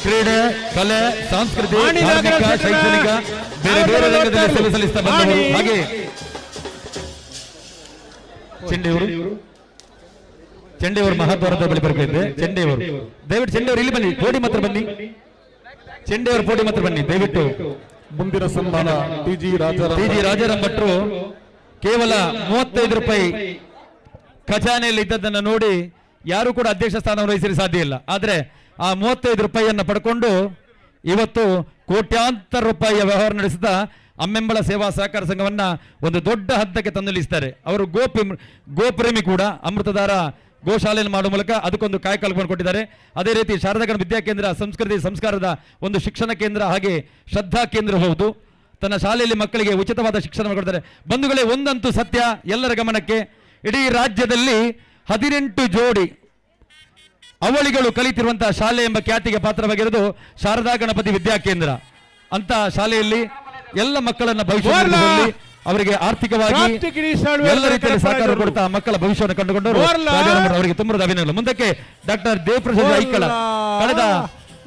ಕ್ರೀಡೆ, ಕಲೆ, ಸಂಸ್ಕೃತಿ, ಧಾರ್ಮಿಕ, ಶೈಕ್ಷಣಿಕ ಬೇರೆ ಬೇರೆ ರಂಗದಲ್ಲಿ ಸೇವೆ ಸಲ್ಲಿಸ್ತಾ ಬಂದವರು. ಹಾಗೆ ಚೆಂಡೆಯವರು, ಚೆಂಡೆಯವರು ಮಹಾದ್ವಾರದ ಬಳಿ ಬರಬೇಕಿದೆ. ಚೆಂಡೆಯವರು ದಯವಿಟ್ಟು, ಚೆಂಡೆಯವರು ಇಲ್ಲಿ ಬನ್ನಿ, ಪೋಡಿ ಮಾತ್ರ ಬನ್ನಿ. ಚೆಂಡೆಯವರು ಪೋಡಿ ಮಾತ್ರ ಬನ್ನಿ ದಯವಿಟ್ಟು. ಮುಂದಿನ ಸನ್ಮಾನ TG Rajaram. T G Rajaram ಭಟ್ರು ಕೇವಲ 35 ರೂಪಾಯಿ ಖಜಾನೆಯಲ್ಲಿ ಇದ್ದದ್ದನ್ನು ನೋಡಿ ಯಾರು ಕೂಡ ಅಧ್ಯಕ್ಷ ಸ್ಥಾನವನ್ನು ವಹಿಸಲು ಸಾಧ್ಯ ಇಲ್ಲ. ಆದರೆ ಆ 35 ರೂಪಾಯಿಯನ್ನು ಪಡ್ಕೊಂಡು ಇವತ್ತು ಕೋಟ್ಯಾಂತರ ರೂಪಾಯಿಯ ವ್ಯವಹಾರ ನಡೆಸಿದ ಅಮ್ಮೆಂಬಳ ಸೇವಾ ಸಹಕಾರ ಸಂಘವನ್ನ ಒಂದು ದೊಡ್ಡ ಹಂತಕ್ಕೆ ತಂದು ನಿಲ್ಲಿಸ್ತಾರೆ. ಅವರು ಗೋಪ್ರೇಮಿ ಕೂಡ. ಅಮೃತಧಾರ ಗೋಶಾಲೆಯನ್ನು ಮಾಡುವ ಮೂಲಕ ಅದಕ್ಕೊಂದು ಕಾಯಕಲ್ಪವನ್ನು ಕೊಟ್ಟಿದ್ದಾರೆ. ಅದೇ ರೀತಿ ಶಾರದಾ ಗಣ ವಿದ್ಯಾಕೇಂದ್ರ ಸಂಸ್ಕೃತಿ ಸಂಸ್ಕಾರದ ಒಂದು ಶಿಕ್ಷಣ ಕೇಂದ್ರ, ಹಾಗೆ ಶ್ರದ್ಧಾ ಕೇಂದ್ರ ಹೌದು. ತನ್ನ ಶಾಲೆಯಲ್ಲಿ ಮಕ್ಕಳಿಗೆ ಉಚಿತವಾದ ಶಿಕ್ಷಣ ಕೊಡ್ತಾರೆ. ಬಂಧುಗಳೇ, ಒಂದಂತೂ ಸತ್ಯ, ಎಲ್ಲರ ಗಮನಕ್ಕೆ, ಇಡೀ ರಾಜ್ಯದಲ್ಲಿ 18 ಜೋಡಿ ಅವಳಿಗಳು ಕಲಿತಿರುವಂತಹ ಶಾಲೆ ಎಂಬ ಖ್ಯಾತಿಗೆ ಪಾತ್ರವಾಗಿರುವುದು ಶಾರದಾ ಗಣಪತಿ ವಿದ್ಯಾಕೇಂದ್ರ. ಅಂತ ಶಾಲೆಯಲ್ಲಿ ಎಲ್ಲ ಮಕ್ಕಳನ್ನ ಭವಿಷ್ಯ ಅವರಿಗೆ ಆರ್ಥಿಕವಾಗಿ ಎಲ್ಲ ರೀತಿಯಲ್ಲಿ ಸಹಕಾರ ಕೊಡ್ತಾ ಮಕ್ಕಳ ಭವಿಷ್ಯವನ್ನು ಕಂಡುಕೊಂಡವರು ಅವರಿಗೆ ತುಂಬದ ಅಭಿನಂದನೆಗಳು. ಮುಂದಕ್ಕೆ ಡಾಕ್ಟರ್ ದೇವಪ್ರಸಾದ್ ಐಕಳ. ಕಳೆದ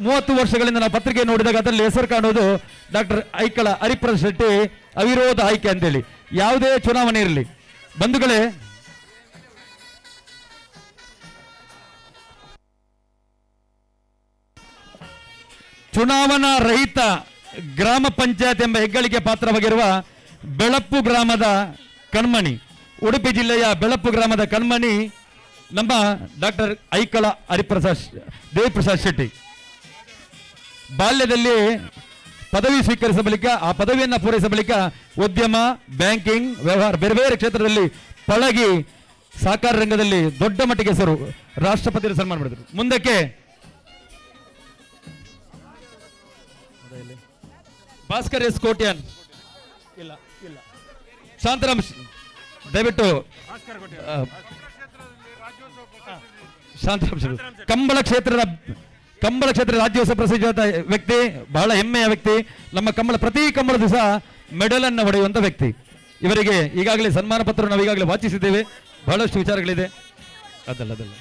30 ವರ್ಷಗಳಿಂದ ನಾವು ಪತ್ರಿಕೆ ನೋಡಿದಾಗ ಅದರಲ್ಲಿ ಹೆಸರು ಕಾಣುವುದು ಡಾಕ್ಟರ್ ಐಕಳ ಹರಿಪ್ರಸಾದ್ ಶೆಟ್ಟಿ ಅವಿರೋಧ ಆಯ್ಕೆ ಅಂತೇಳಿ, ಯಾವುದೇ ಚುನಾವಣೆ ಇರಲಿ. ಬಂಧುಗಳೇ, ಚುನಾವಣಾ ರಹಿತ ಗ್ರಾಮ ಪಂಚಾಯತ್ ಎಂಬ ಹೆಗ್ಗಳಿಕೆ ಪಾತ್ರವಾಗಿರುವ ಬೆಳಪು ಗ್ರಾಮದ ಕಣ್ಮಣಿ, ಉಡುಪಿ ಜಿಲ್ಲೆಯ ಬೆಳಪು ಗ್ರಾಮದ ಕಣ್ಮಣಿ ನಮ್ಮ ಡಾಕ್ಟರ್ ಐಕಳ ಹರಿಪ್ರಸಾದ್ ದೇವಪ್ರಸಾದ್ ಶೆಟ್ಟಿ. ಬಾಲ್ಯದಲ್ಲಿ ಪದವಿ ಸ್ವೀಕರಿಸಿದ ಬಳಿಕ, ಆ ಪದವಿಯನ್ನು ಪೂರೈಸಿದ ಬಳಿಕ ಉದ್ಯಮ, ಬ್ಯಾಂಕಿಂಗ್, ವ್ಯವಹಾರ ಬೇರೆ ಬೇರೆ ಕ್ಷೇತ್ರದಲ್ಲಿ ಪಳಗಿ ಸಹಕಾರ ರಂಗದಲ್ಲಿ ದೊಡ್ಡ ಮಟ್ಟಿಗೆ ಹೆಸರು, ರಾಷ್ಟ್ರಪತಿ ಸನ್ಮಾನ ಮಾಡಿದರು. ಮುಂದಕ್ಕೆ ಭಾಸ್ಕರ್ ಎಸ್ ಕೋಟ್ಯಾನ್. ಇಲ್ಲ ಇಲ್ಲ, ಶಾಂತರಾಮ್, ದಯವಿಟ್ಟು ಶಾಂತರಾಮ್. ಕಂಬಳ ಕ್ಷೇತ್ರದ ರಾಜ್ಯೋತ್ಸವ ಪ್ರಸಿದ್ಧ ವ್ಯಕ್ತಿ, ಬಹಳ ಹೆಮ್ಮೆಯ ವ್ಯಕ್ತಿ, ನಮ್ಮ ಕಂಬಳ ಪ್ರತಿ ಕಂಬಳದ ದಿವಸ ಮೆಡಲ್ ಅನ್ನು ಹೊಡೆಯುವಂತ ವ್ಯಕ್ತಿ. ಇವರಿಗೆ ಈಗಾಗಲೇ ಸನ್ಮಾನ ಪತ್ರ ನಾವು ಈಗಾಗಲೇ ವಾಚಿಸಿದ್ದೇವೆ. ಬಹಳಷ್ಟು ವಿಚಾರಗಳಿದೆ. ಅದಲ್ಲ ಅದಲ್ಲ,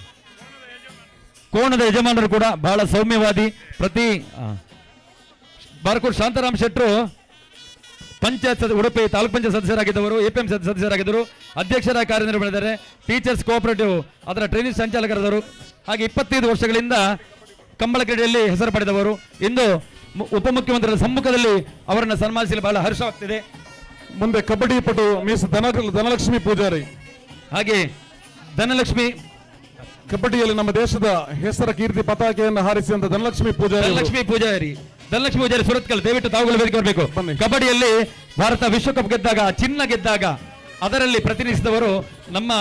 ಕೋಣದ ಯಜಮಾನರು ಕೂಡ ಬಹಳ ಸೌಮ್ಯವಾದಿ. ಪ್ರತಿ ಬಾರ್ಕೋಟ್ ಶಾಂತಾರಾಮ್ ಶೆಟ್ಟರು ಪಂಚಾಯತ್ ಉಡುಪಿ ತಾಲೂಕು ಪಂಚಾಯತ್ ಸದಸ್ಯರಾಗಿದ್ದವರು, ಎಪಿಎಂ ಸದಸ್ಯರಾಗಿದ್ದರು, ಅಧ್ಯಕ್ಷರಾಗಿ ಕಾರ್ಯನಿರ್ವಹಿಸಿದ್ದಾರೆ. ಟೀಚರ್ಸ್ ಕೋಆಪರೇಟಿವ್ ಅದರ ಟ್ರೈನಿಂಗ್ ಸಂಚಾಲಕರಾದವರು. ಹಾಗೆ 25 ವರ್ಷಗಳಿಂದ ಕಂಬಳ ಕ್ರೀಡೆಯಲ್ಲಿ ಹೆಸರು ಪಡೆದವರು. ಇಂದು ಉಪಮುಖ್ಯಮಂತ್ರಿಗಳ ಸಮ್ಮುಖದಲ್ಲಿ ಅವರನ್ನು ಸನ್ಮಾನಿಸಲು ಬಹಳ ಹರ್ಷವಾಗ್ತಿದೆ. ಮುಂದೆ ಕಬಡ್ಡಿ ಪಟು ಮಿಸ್ ಧನಲಕ್ಷ್ಮಿ ಪೂಜಾರಿ. ಹಾಗೆ ಧನಲಕ್ಷ್ಮಿ ಕಬಡ್ಡಿಯಲ್ಲಿ ನಮ್ಮ ದೇಶದ ಹೆಸರ ಕೀರ್ತಿ ಪತಾಕೆಯನ್ನು ಹಾರಿಸಿದಂತ ಧನಲಕ್ಷ್ಮಿ ಪೂಜಾರಿ. ಧನಲಕ್ಷ್ಮಿ ಪೂಜಾರಿ ಸುರತ್ಕಲ್, ದಯವಿಟ್ಟು ತಾವುಗಳು ವೇದಿಕೆ ಬರಬೇಕು. ಕಬಡ್ಡಿಯಲ್ಲಿ ಭಾರತ ವಿಶ್ವಕಪ್ ಗೆದ್ದಾಗ, ಚಿನ್ನ ಗೆದ್ದಾಗ ಅದರಲ್ಲಿ ಪ್ರತಿನಿಧಿಸಿದವರು ನಮ್ಮ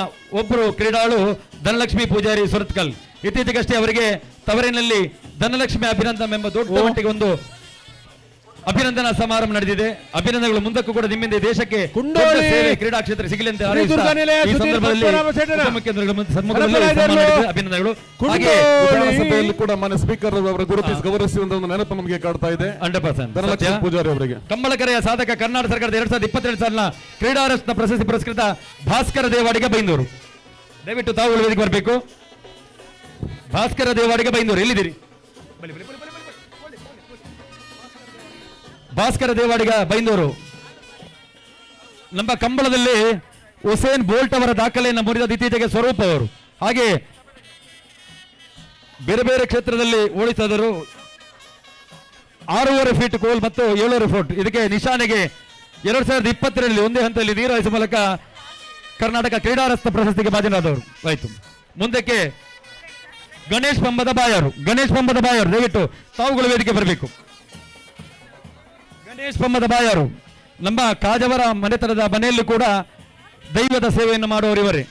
ಒಬ್ಬರು ಕ್ರೀಡಾಳು ಧನಲಕ್ಷ್ಮಿ ಪೂಜಾರಿ ಸುರತ್ಕಲ್. ಇತ್ತೀಚೆಗಷ್ಟೇ ಅವರಿಗೆ ತವರಿನಲ್ಲಿ ಧನಲಕ್ಷ್ಮಿ ಅಭಿನಂದನ್ ಎಂಬ ದೊಡ್ಡ ಮಟ್ಟಿಗೆ ಒಂದು ಅಭಿನಂದನಾ ಸಮಾರಂಭ ನಡೆದಿದೆ. ಅಭಿನಂದನೆಗಳು ಮುಂದಕ್ಕೂ ಕೂಡ ನಿಮ್ಮಿಂದ ದೇಶಕ್ಕೆ ಸೇವೆ ಕ್ರೀಡಾ ಕ್ಷೇತ್ರ ಸಿಗಲಿ ಅಂತ ಈ ಸಂದರ್ಭದಲ್ಲಿ ಉಪಮುಖ್ಯಮಂತ್ರಿಗಳ ಸನ್ಮುಖದಲ್ಲಿ ಅಭಿನಂದನೆಗಳು. ಹಾಗೆ ವಿಧಾನಸಭೆಯಲ್ಲಿ ಕೂಡ ಮಾನ್ಯ ಸ್ಪೀಕರ್ ಅವರ ಗುರುತಿಸಿ ಗೌರವಿಸಿದ ಒಂದು ನೆನಪು ನಮಗೆ ಕಾಡ್ತಾ ಇದೆ. 100% ಧನಲಕ್ಷ್ಮಿ ಪೂಜಾರಿ ಅವರಿಗೆ. ಕಂಬಳಕೆರೆಯ ಸಾಧಕ, ಕರ್ನಾಟಕ ಸರ್ಕಾರದ 2022 ಸಾಲಿನ ಕ್ರೀಡಾ ರತ್ನ ಪ್ರಶಸ್ತಿ ಪುರಸ್ಕೃತ ಭಾಸ್ಕರ ದೇವಾಡಿಗ ಬೈಂದೂರು, ದಯವಿಟ್ಟು ತಾವು ವೇದಿಕೆ ಬರಬೇಕು. ಭಾಸ್ಕರ ದೇವಾಡಿಗ ಬೈಂದೂರು, ಎಲ್ಲಿದ್ದೀರಿ? ಭಾಸ್ಕರ ದೇವಾಡಿಗ ಬೈಂದೂರು. ನಮ್ಮ ಕಂಬಳದಲ್ಲಿ ಹುಸೇನ್ ಬೋಲ್ಟ್ ಅವರ ದಾಖಲೆಯನ್ನು ಮುರಿದ ಇತ್ತೀಚೆಗೆ ಸ್ವರೂಪ್ ಅವರು. ಹಾಗೆ ಬೇರೆ ಬೇರೆ ಕ್ಷೇತ್ರದಲ್ಲಿ ಓಡಿಸಿದರು. 6.5 ಫೀಟ್ ಕೋಲ್ ಮತ್ತು 7.5 ಫೀಟ್ ಇದಕ್ಕೆ ನಿಶಾನೆಗೆ 2022 ಒಂದೇ ಹಂತದಲ್ಲಿ ನೀರು ಹಾಯಿಸುವ ಮೂಲಕ ಕರ್ನಾಟಕ ಕ್ರೀಡಾ ರತ್ನ ಪ್ರಶಸ್ತಿಗೆ ಭಾಜನರಾದವರು. ಆಯ್ತು, ಮುಂದಕ್ಕೆ ಗಣೇಶ್ ಪಂಬದ ಬಾಯರು. ಗಣೇಶ್ ಪಂಬದ ಬಾಯರು, ದಯವಿಟ್ಟು ತಾವುಗಳು ವೇದಿಕೆ ಬರಬೇಕು. ಗಣೇಶ್ ಪಂಬದ ಬಾಯರು ನಮ್ಮ ಕಾಜವರ ಮನೆತನದ ಮನೆಯಲ್ಲೂ ಕೂಡ ದೈವದ ಸೇವೆಯನ್ನು ಮಾಡುವವರು ಇವರೇ.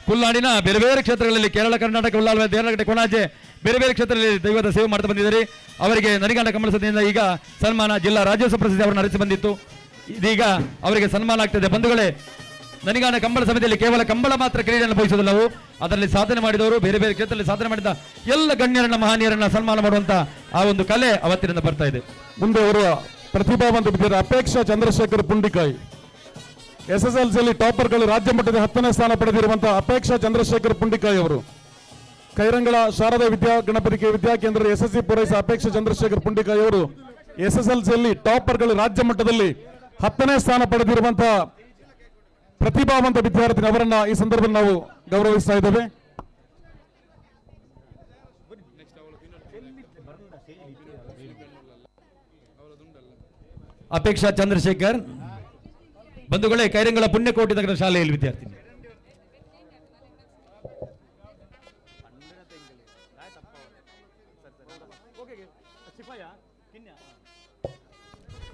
ಕುಲ್ನಾಡಿನ ಬೇರೆ ಬೇರೆ ಕ್ಷೇತ್ರಗಳಲ್ಲಿ, ಕೇರಳ, ಕರ್ನಾಟಕ, ಉಳ್ಳಾಲ, ದೇರಳಗಟ್ಟೆ, ಕೊಣಾಜೆ ಬೇರೆ ಬೇರೆ ಕ್ಷೇತ್ರಗಳಲ್ಲಿ ದೈವದ ಸೇವೆ ಮಾಡ್ತಾ ಬಂದಿದ್ದಾರೆ. ಅವರಿಗೆ ನರಿಗಾಂಡ ಕಮಲ ಸದಿಯಿಂದ ಈಗ ಸನ್ಮಾನ, ಜಿಲ್ಲಾ ರಾಜ್ಯೋತ್ಸವ ಪ್ರಶಸ್ತಿ ಅವರನ್ನು ಅರಸಿ ಬಂದಿತ್ತು. ಇದೀಗ ಅವರಿಗೆ ಸನ್ಮಾನ ಆಗ್ತದೆ. ಬಂಧುಗಳೇ, ನನಿಗಾನ ಕಂಬಳ ಸಮಿತಿಯಲ್ಲಿ ಕೇವಲ ಕಂಬಳ ಮಾತ್ರ ಕ್ರೀಡೆಯನ್ನು ಬಯಸುವುದಿಲ್ಲ ನಾವು. ಅದರಲ್ಲಿ ಸಾಧನೆ ಮಾಡಿದವರು, ಬೇರೆ ಬೇರೆ ಕ್ಷೇತ್ರದಲ್ಲಿ ಸಾಧನೆ ಮಾಡಿದ ಎಲ್ಲ ಗಣ್ಯರನ್ನ, ಮಹನೀಯರನ್ನ ಸನ್ಮಾನ ಮಾಡುವಂತ ಆ ಒಂದು ಕಲೆ ಅವತ್ತಿನಿಂದ ಬರ್ತಾ ಇದೆ. ಮುಂದೆ ಅವರು ಪ್ರತಿಭಾವಂತ ಬಿದ್ದಿದ್ದಾರೆ ಅಪೇಕ್ಷಾ ಚಂದ್ರಶೇಖರ್ ಪುಂಡಿಕಾಯಿ. ಎಸ್ಎಸ್ಎಲ್ಸಿಯಲ್ಲಿ ಟಾಪರ್ಗಳು ರಾಜ್ಯ ಮಟ್ಟದ 10ನೇ ಸ್ಥಾನ ಪಡೆದಿರುವಂತಹ ಅಪೇಕ್ಷಾ ಚಂದ್ರಶೇಖರ್ ಪುಂಡಿಕಾಯಿ ಅವರು. ಕೈರಂಗಳ ಶಾರದಾ ವಿದ್ಯಾ ಗಣಪತಿ ವಿದ್ಯಾಕೇಂದ್ರ ಎಸ್ಎಸ್ಸಿ ಪೂರೈಸಿದ ಅಪೇಕ್ಷಾ ಚಂದ್ರಶೇಖರ್ ಪುಂಡಿಕಾಯಿ ಅವರು ಎಸ್ಎಸ್ಎಲ್ಸಿಯಲ್ಲಿ ಟಾಪರ್ಗಳು ರಾಜ್ಯ ಮಟ್ಟದಲ್ಲಿ 10ನೇ ಸ್ಥಾನ ಪಡೆದಿರುವಂತಹ ಪ್ರತಿಭಾವಂತ ವಿದ್ಯಾರ್ಥಿನಿ ಅವರನ್ನ ಈ ಸಂದರ್ಭದಲ್ಲಿ ನಾವು ಗೌರವಿಸ್ತಾ ಇದ್ದೇವೆ. ಅಪೇಕ್ಷಾ ಚಂದ್ರಶೇಖರ್ ಬಂಧುಗಳೇ, ಕೈರಂಗಳ ಪುಣ್ಯಕೋಟಿ ನಗರ ಶಾಲೆಯಲ್ಲಿ ವಿದ್ಯಾರ್ಥಿನಿ.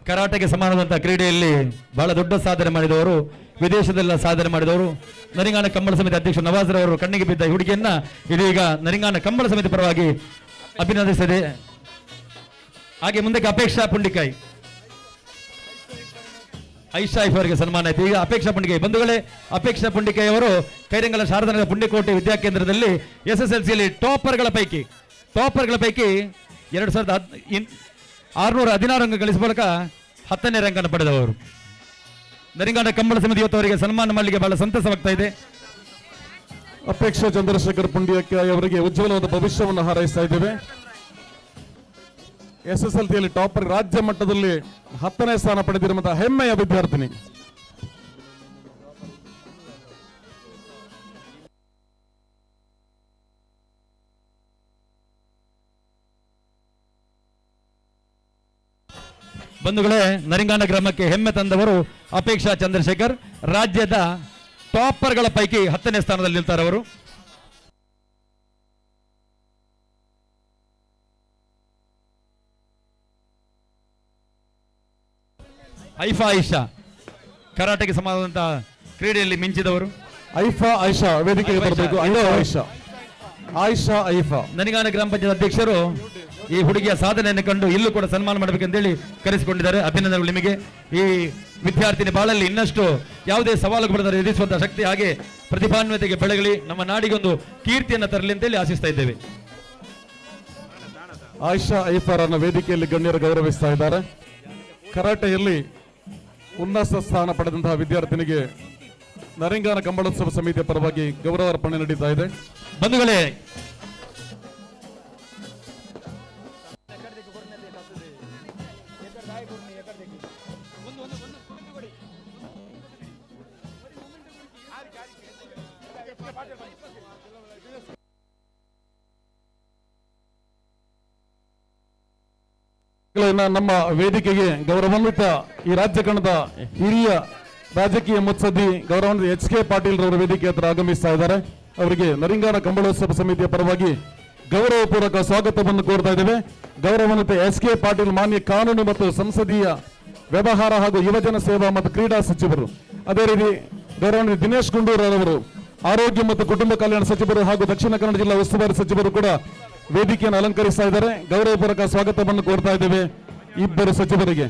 ಕರಾಟೆಗೆ ಸಮಾನದಂತಹ ಕ್ರೀಡೆಯಲ್ಲಿ ಬಹಳ ದೊಡ್ಡ ಸಾಧನೆ ಮಾಡಿದವರು, ವಿದೇಶದೆಲ್ಲ ಸಾಧನೆ ಮಾಡಿದವರು ನರಿಂಗಾನ ಕಂಬಳ ಸಮಿತಿ ಅಧ್ಯಕ್ಷ ನವಾಜರವರು ಕಣ್ಣಿಗೆ ಬಿದ್ದ ಹುಡುಗಿಯನ್ನ ಇದೀಗ ನರಿಂಗಾನ ಕಂಬಳ ಸಮಿತಿ ಪರವಾಗಿ ಅಭಿನಂದಿಸಿದೆ. ಹಾಗೆ ಮುಂದಕ್ಕೆ ಅಪೇಕ್ಷಾ ಪುಂಡಿಕಾಯಿ ಐಶಾ ಅವರಿಗೆ ಸನ್ಮಾನ ಆಯಿತು. ಈಗ ಅಪೇಕ್ಷಾ ಪುಂಡಿಕಾಯಿ ಬಂಧುಗಳೇ, ಅಪೇಕ್ಷಾ ಪುಂಡಿಕಾಯಿ ಅವರು ಕೈರಂಗಲ ಶಾರದಾನಗರ ಪುಣ್ಯಕೋಟೆ ವಿದ್ಯಾಕೇಂದ್ರದಲ್ಲಿ ಎಸ್ಎಸ್ಎಲ್ಸಿಯಲ್ಲಿ ಟಾಪರ್ಗಳ ಪೈಕಿ 2616 ಅಂಕ ಗಳಿಸುವ ಮೂಲಕ 10ನೇ ರ್ಯಾಂಕನ್ನು ಪಡೆದವರು. ನರಿಂಗಾನ ಕಂಬಳ ಸಮಿತಿ ಇವತ್ತು ಅವರಿಗೆ ಸನ್ಮಾನ ಮಾಡಲಿಕ್ಕೆ ಬಹಳ ಸಂತಸವಾಗ್ತಾ ಇದೆ. ಅಪೇಕ್ಷಾ ಚಂದ್ರಶೇಖರ್ ಪುಂಡಿಕಾಯಿ ಅವರಿಗೆ ಉಜ್ವಲವಾದ ಭವಿಷ್ಯವನ್ನು ಹಾರೈಸ್ತಾ ಇದ್ದೇವೆ. ಎಸ್ಎಸ್ಎಲ್ಸಿಯಲ್ಲಿ ಟಾಪರ್ ರಾಜ್ಯ ಮಟ್ಟದಲ್ಲಿ 10ನೇ ಸ್ಥಾನ ಪಡೆದಿರುವಂತಹ ಹೆಮ್ಮೆಯ ವಿದ್ಯಾರ್ಥಿನಿ. ಬಂಧುಗಳೇ, ನರಿಂಗಾನ ಗ್ರಾಮಕ್ಕೆ ಹೆಮ್ಮೆ ತಂದವರು ಅಪೇಕ್ಷಾ ಚಂದ್ರಶೇಖರ್. ರಾಜ್ಯದ ಟಾಪರ್ಗಳ ಪೈಕಿ 10ನೇ ಸ್ಥಾನದಲ್ಲಿ ನಿಲ್ತಾರೆ ಅವರು. ಐಫಾ ಐಶಾ ಕರಾಟೆಗೆ ಸಮಾನದಂತಹ ಕ್ರೀಡೆಯಲ್ಲಿ ಮಿಂಚಿದವರು. ಐಫಾ ಐಶಾ ವೇದಿಕೆಗೆ ಬರಬೇಕು. IIFA Aisha, IIFA. ನನಿಗಾನ ಗ್ರಾಮ ಪಂಚಾಯತ್ ಅಧ್ಯಕ್ಷರು ಈ ಹುಡುಗಿಯ ಸಾಧನೆಯನ್ನು ಕಂಡು ಇಲ್ಲೂ ಕೂಡ ಸನ್ಮಾನ ಮಾಡಬೇಕಂತೇಳಿ ಕರೆಸಿಕೊಂಡಿದ್ದಾರೆ. ಅಭಿನಂದನೆಗಳು ನಿಮಗೆ. ಈ ವಿದ್ಯಾರ್ಥಿನಿ ಬಾಳಲ್ಲಿ ಇನ್ನಷ್ಟು ಯಾವುದೇ ಸವಾಲು ಬರೆದರೆ ಎದುರಿಸುವಂತಹ ಶಕ್ತಿ ಹಾಗೆ ಪ್ರತಿಭಾನ್ವಿತೆಗೆ ಬೆಳಗಲಿ, ನಮ್ಮ ನಾಡಿಗೊಂದು ಕೀರ್ತಿಯನ್ನು ತರಲಿ ಅಂತೇಳಿ ಆಶಿಸ್ತಾ ಇದ್ದೇವೆ. ಆಯಿಷಾ ಐಫಾರನ್ನ ವೇದಿಕೆಯಲ್ಲಿ ಗಣ್ಯರು ಗೌರವಿಸ್ತಾ ಇದ್ದಾರೆ. ಕರಾಟೆಯಲ್ಲಿ ಉನ್ನತ ಸ್ಥಾನ ಪಡೆದಂತಹ ವಿದ್ಯಾರ್ಥಿನಿಗೆ ನರಿಂಗಾನ ಕಂಬಳೋತ್ಸವ ಸಮಿತಿಯ ಪರವಾಗಿ ಗೌರವ ಅರ್ಪಣೆ ನಡೀತಾ ಇದೆ. ಬಂಧುಗಳೇ, ನಮ್ಮ ವೇದಿಕೆಗೆ ಗೌರವಾನ್ವಿತ ಈ ರಾಜ್ಯ ಕಣದ ಹಿರಿಯ ರಾಜಕೀಯ ಮುತ್ಸದ್ದಿ ಗೌರವಾನ್ವಿತ ಎಚ್ ಕೆ ಪಾಟೀಲ್ ರವರ ವೇದಿಕೆ ಹತ್ರ ಆಗಮಿಸ್ತಾ ಇದ್ದಾರೆ. ಅವರಿಗೆ ನರಿಂಗಾನ ಕಂಬಳೋತ್ಸವ ಸಮಿತಿಯ ಪರವಾಗಿ ಗೌರವಪೂರ್ವಕ ಸ್ವಾಗತವನ್ನು ಕೋರ್ತಾ ಇದ್ದೇವೆ. ಗೌರವಾನ್ವಿತ ಎಚ್ ಕೆ ಪಾಟೀಲ್ ಮಾನ್ಯ ಕಾನೂನು ಮತ್ತು ಸಂಸದೀಯ ವ್ಯವಹಾರ ಹಾಗೂ ಯುವಜನ ಸೇವಾ ಮತ್ತು ಕ್ರೀಡಾ ಸಚಿವರು, ಅದೇ ರೀತಿ ಗೌರವಾನ್ವಿತ ದಿನೇಶ್ ಗುಂಡೂರಾವ್ ಆರೋಗ್ಯ ಮತ್ತು ಕುಟುಂಬ ಕಲ್ಯಾಣ ಸಚಿವರು ಹಾಗೂ ದಕ್ಷಿಣ ಕನ್ನಡ ಜಿಲ್ಲಾ ಉಸ್ತುವಾರಿ ಸಚಿವರು ಕೂಡ ವೇದಿಕೆಯನ್ನು ಅಲಂಕರಿಸ್ತಾ ಇದ್ದಾರೆ. ಗೌರವಪೂರ್ವಕ ಸ್ವಾಗತವನ್ನು ಕೋರ್ತಾ ಇದ್ದೇವೆ ಇಬ್ಬರು ಸಚಿವರಿಗೆ.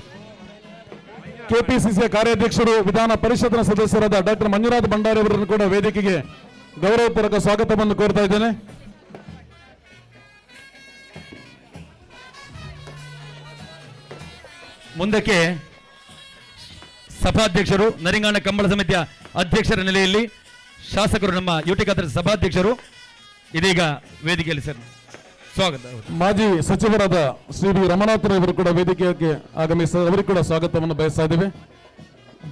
ಕೆಪಿಸಿಸಿಯ ಕಾರ್ಯಾಧ್ಯಕ್ಷರು ವಿಧಾನ ಪರಿಷತ್ನ ಸದಸ್ಯರಾದ ಡಾಕ್ಟರ್ ಮಂಜುನಾಥ್ ಭಂಡಾರಿ ಅವರನ್ನು ಕೂಡ ವೇದಿಕೆಗೆ ಗೌರವಪೂರ್ವಕ ಸ್ವಾಗತವನ್ನು ಕೋರ್ತಾ ಇದ್ದೇನೆ. ಮುಂದಕ್ಕೆ ಸಭಾಧ್ಯಕ್ಷರು ನರಿಂಗಾಣ ಕಂಬಳ ಸಮಿತಿಯ ಅಧ್ಯಕ್ಷರ ನೆಲೆಯಲ್ಲಿ ಶಾಸಕರು ನಮ್ಮ ಯುಟಿ ಖಾದರ್ ಸಭಾಧ್ಯಕ್ಷರು ಇದೀಗ ವೇದಿಕೆಯಲ್ಲಿ ಸರ್ ಸ್ವಾಗತ. ಮಾಜಿ ಸಚಿವರಾದ ಶ್ರೀ ಬಿ ರಮನಾಥ್ ಅವರು ಕೂಡ ವೇದಿಕೆಗೆ ಆಗಮಿಸ ಅವರಿಗೆ ಕೂಡ ಸ್ವಾಗತವನ್ನು ಬಯಸ್ತಾ ಇದ್ದೇವೆ.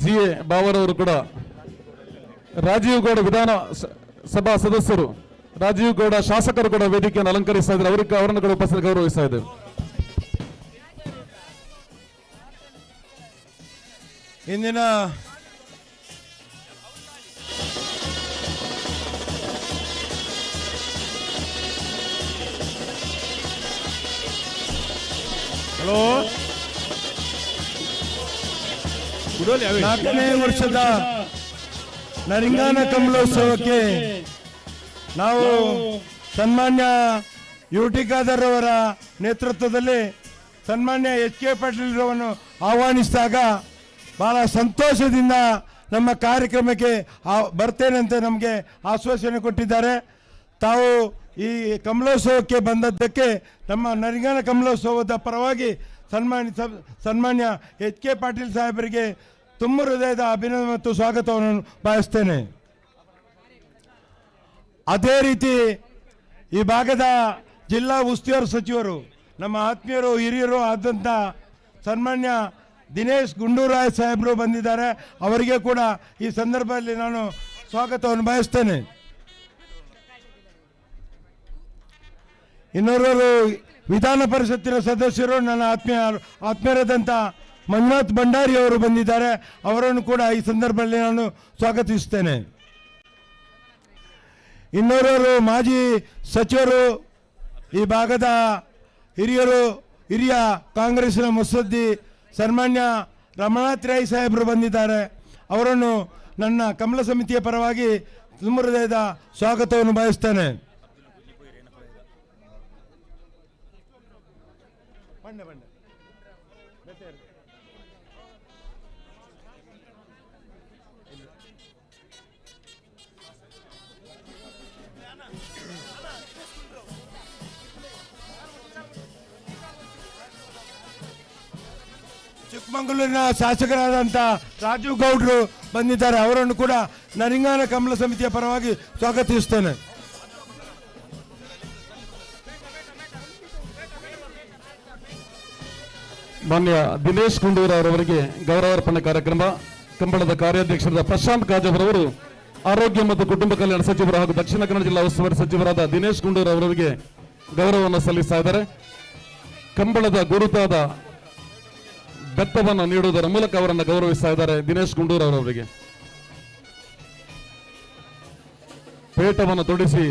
ಜಿ ಎ ಬಾವರವರು ಕೂಡ, ರಾಜೀವ್ ಗೌಡ ವಿಧಾನ ಸಭಾ ಸದಸ್ಯರು, ರಾಜೀವ್ ಗೌಡ ಶಾಸಕರು ಕೂಡ ವೇದಿಕೆಯನ್ನು ಅಲಂಕರಿಸ್ತಾ ಇದ್ದಾರೆ. ಅವರಿಗೆ ಅವರನ್ನು ಕೂಡ ಉಪಸ್ಥಿತ ಗೌರವಿಸ್ತಾ ಇದ್ದೇವೆ. ಇಂದಿನ ಹಲೋ 4ನೇ ವರ್ಷದ ನರಿಂಗಾನ ಕಮಲೋತ್ಸವಕ್ಕೆ ನಾವು ಸನ್ಮಾನ್ಯ ಯು ಟಿ ಖಾದರ್ ಅವರ ನೇತೃತ್ವದಲ್ಲಿ ಸನ್ಮಾನ್ಯ ಎಚ್ ಕೆ ಪಾಟೀಲ್ ರವನ್ನು ಆಹ್ವಾನಿಸಿದಾಗ ಬಹಳ ಸಂತೋಷದಿಂದ ನಮ್ಮ ಕಾರ್ಯಕ್ರಮಕ್ಕೆ ಬರ್ತೇನೆ ಅಂತ ನಮಗೆ ಆಶ್ವಾಸನೆ ಕೊಟ್ಟಿದ್ದಾರೆ. ತಾವು ಈ ಕಮಲೋತ್ಸವಕ್ಕೆ ಬಂದದ್ದಕ್ಕೆ ನಮ್ಮ ನರಿಂಗಾನ ಕಮಲೋತ್ಸವದ ಪರವಾಗಿ ಸನ್ಮಾನ್ಯ ಎಚ್ ಕೆ ಪಾಟೀಲ್ ಸಾಹೇಬರಿಗೆ ತುಂಬ ಹೃದಯದ ಅಭಿನಂದನೆ ಮತ್ತು ಸ್ವಾಗತವನ್ನು ಬಯಸ್ತೇನೆ. ಅದೇ ರೀತಿ ಈ ಭಾಗದ ಜಿಲ್ಲಾ ಉಸ್ತುವಾರಿ ಸಚಿವರು, ನಮ್ಮ ಆತ್ಮೀಯರು ಹಿರಿಯರು ಆದಂಥ ಸನ್ಮಾನ್ಯ ದಿನೇಶ್ ಗುಂಡೂರಾಯ್ ಸಾಹೇಬರು ಬಂದಿದ್ದಾರೆ. ಅವರಿಗೆ ಕೂಡ ಈ ಸಂದರ್ಭದಲ್ಲಿ ನಾನು ಸ್ವಾಗತವನ್ನು ಬಯಸ್ತೇನೆ. ಇನ್ನೋರ್ವರು ವಿಧಾನ ಪರಿಷತ್ತಿನ ಸದಸ್ಯರು ನನ್ನ ಆತ್ಮೀಯರಾದಂಥ ಮಂಜುನಾಥ್ ಭಂಡಾರಿ ಅವರು ಬಂದಿದ್ದಾರೆ. ಅವರನ್ನು ಕೂಡ ಈ ಸಂದರ್ಭದಲ್ಲಿ ನಾನು ಸ್ವಾಗತಿಸುತ್ತೇನೆ. ಇನ್ನೋರ್ವರು ಮಾಜಿ ಸಚಿವರು, ಈ ಭಾಗದ ಹಿರಿಯರು, ಹಿರಿಯ ಕಾಂಗ್ರೆಸ್ಸಿನ ಮುತ್ಸದ್ದಿ ಸನ್ಮಾನ್ಯ ರಮಣಾಥ್ ರೈ ಸಾಹೇಬರು ಬಂದಿದ್ದಾರೆ. ಅವರನ್ನು ನನ್ನ ಕಮಲ ಸಮಿತಿಯ ಪರವಾಗಿ ತುಂಬ ಹೃದಯದ ಸ್ವಾಗತವನ್ನು ಬಯಸ್ತೇನೆ. ಚಿಕ್ಕಮಗಳೂರಿನ ಶಾಸಕರಾದಂಥ ರಾಜೀವ್ ಗೌಡ್ರು ಬಂದಿದ್ದಾರೆ. ಅವರನ್ನು ಕೂಡ ನರಿಂಗಾನ ಕಮಲ ಸಮಿತಿಯ ಪರವಾಗಿ ಸ್ವಾಗತಿಸುತ್ತೇನೆ. ಮಾನ್ಯ ದಿನೇಶ್ ಗುಂಡೂರಾವ್ರವರಿಗೆ ಗೌರವಾರ್ಪಣೆ ಕಾರ್ಯಕ್ರಮ. ಕಂಬಳದ ಕಾರ್ಯಾಧ್ಯಕ್ಷರಾದ ಪ್ರಶಾಂತ್ ಕಾಜವರವರು, ಆರೋಗ್ಯ ಮತ್ತು ಕುಟುಂಬ ಕಲ್ಯಾಣ ಸಚಿವರು ಹಾಗೂ ದಕ್ಷಿಣ ಕನ್ನಡ ಜಿಲ್ಲಾ ಉಸ್ತುವಾರಿ ಸಚಿವರಾದ ದಿನೇಶ್ ಗುಂಡೂರಾವ್ರವರಿಗೆ ಗೌರವವನ್ನು ಸಲ್ಲಿಸ್ತಾ ಇದ್ದಾರೆ. ಕಂಬಳದ ಗುರುತಾದ ಬೆತ್ತವನ್ನು ನೀಡುವುದರ ಮೂಲಕ ಅವರನ್ನು ಗೌರವಿಸ್ತಾ ಇದ್ದಾರೆ ದಿನೇಶ್ ಗುಂಡೂರಾವ್ರವರಿಗೆ. ಪೇಟವನ್ನು ತೊಡಿಸಿ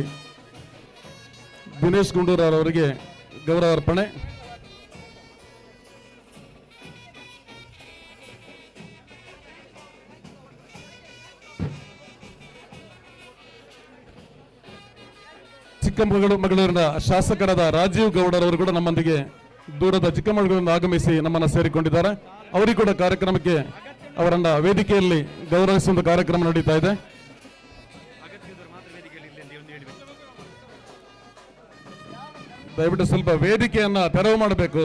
ದಿನೇಶ್ ಗುಂಡೂರಾವ್ರವರಿಗೆ ಗೌರವಾರ್ಪಣೆ. ಚಿಕ್ಕಮಗಳೂರಿನ ಶಾಸಕರಾದ ರಾಜೀವ್ ಗೌಡರವರು ಕೂಡ ನಮ್ಮೊಂದಿಗೆ ದೂರದ ಚಿಕ್ಕಮಗಳೂರಿನಿಂದ ಆಗಮಿಸಿ ನಮ್ಮನ್ನು ಸೇರಿಕೊಂಡಿದ್ದಾರೆ. ಅವರಿಗೂ ಕೂಡ ಕಾರ್ಯಕ್ರಮಕ್ಕೆ ಅವರನ್ನ ವೇದಿಕೆಯಲ್ಲಿ ಗೌರವಿಸುವ ಕಾರ್ಯಕ್ರಮ ನಡೀತಾ ಇದೆ. ದಯವಿಟ್ಟು ಸ್ವಲ್ಪ ವೇದಿಕೆಯನ್ನ ತೆರವು ಮಾಡಬೇಕು.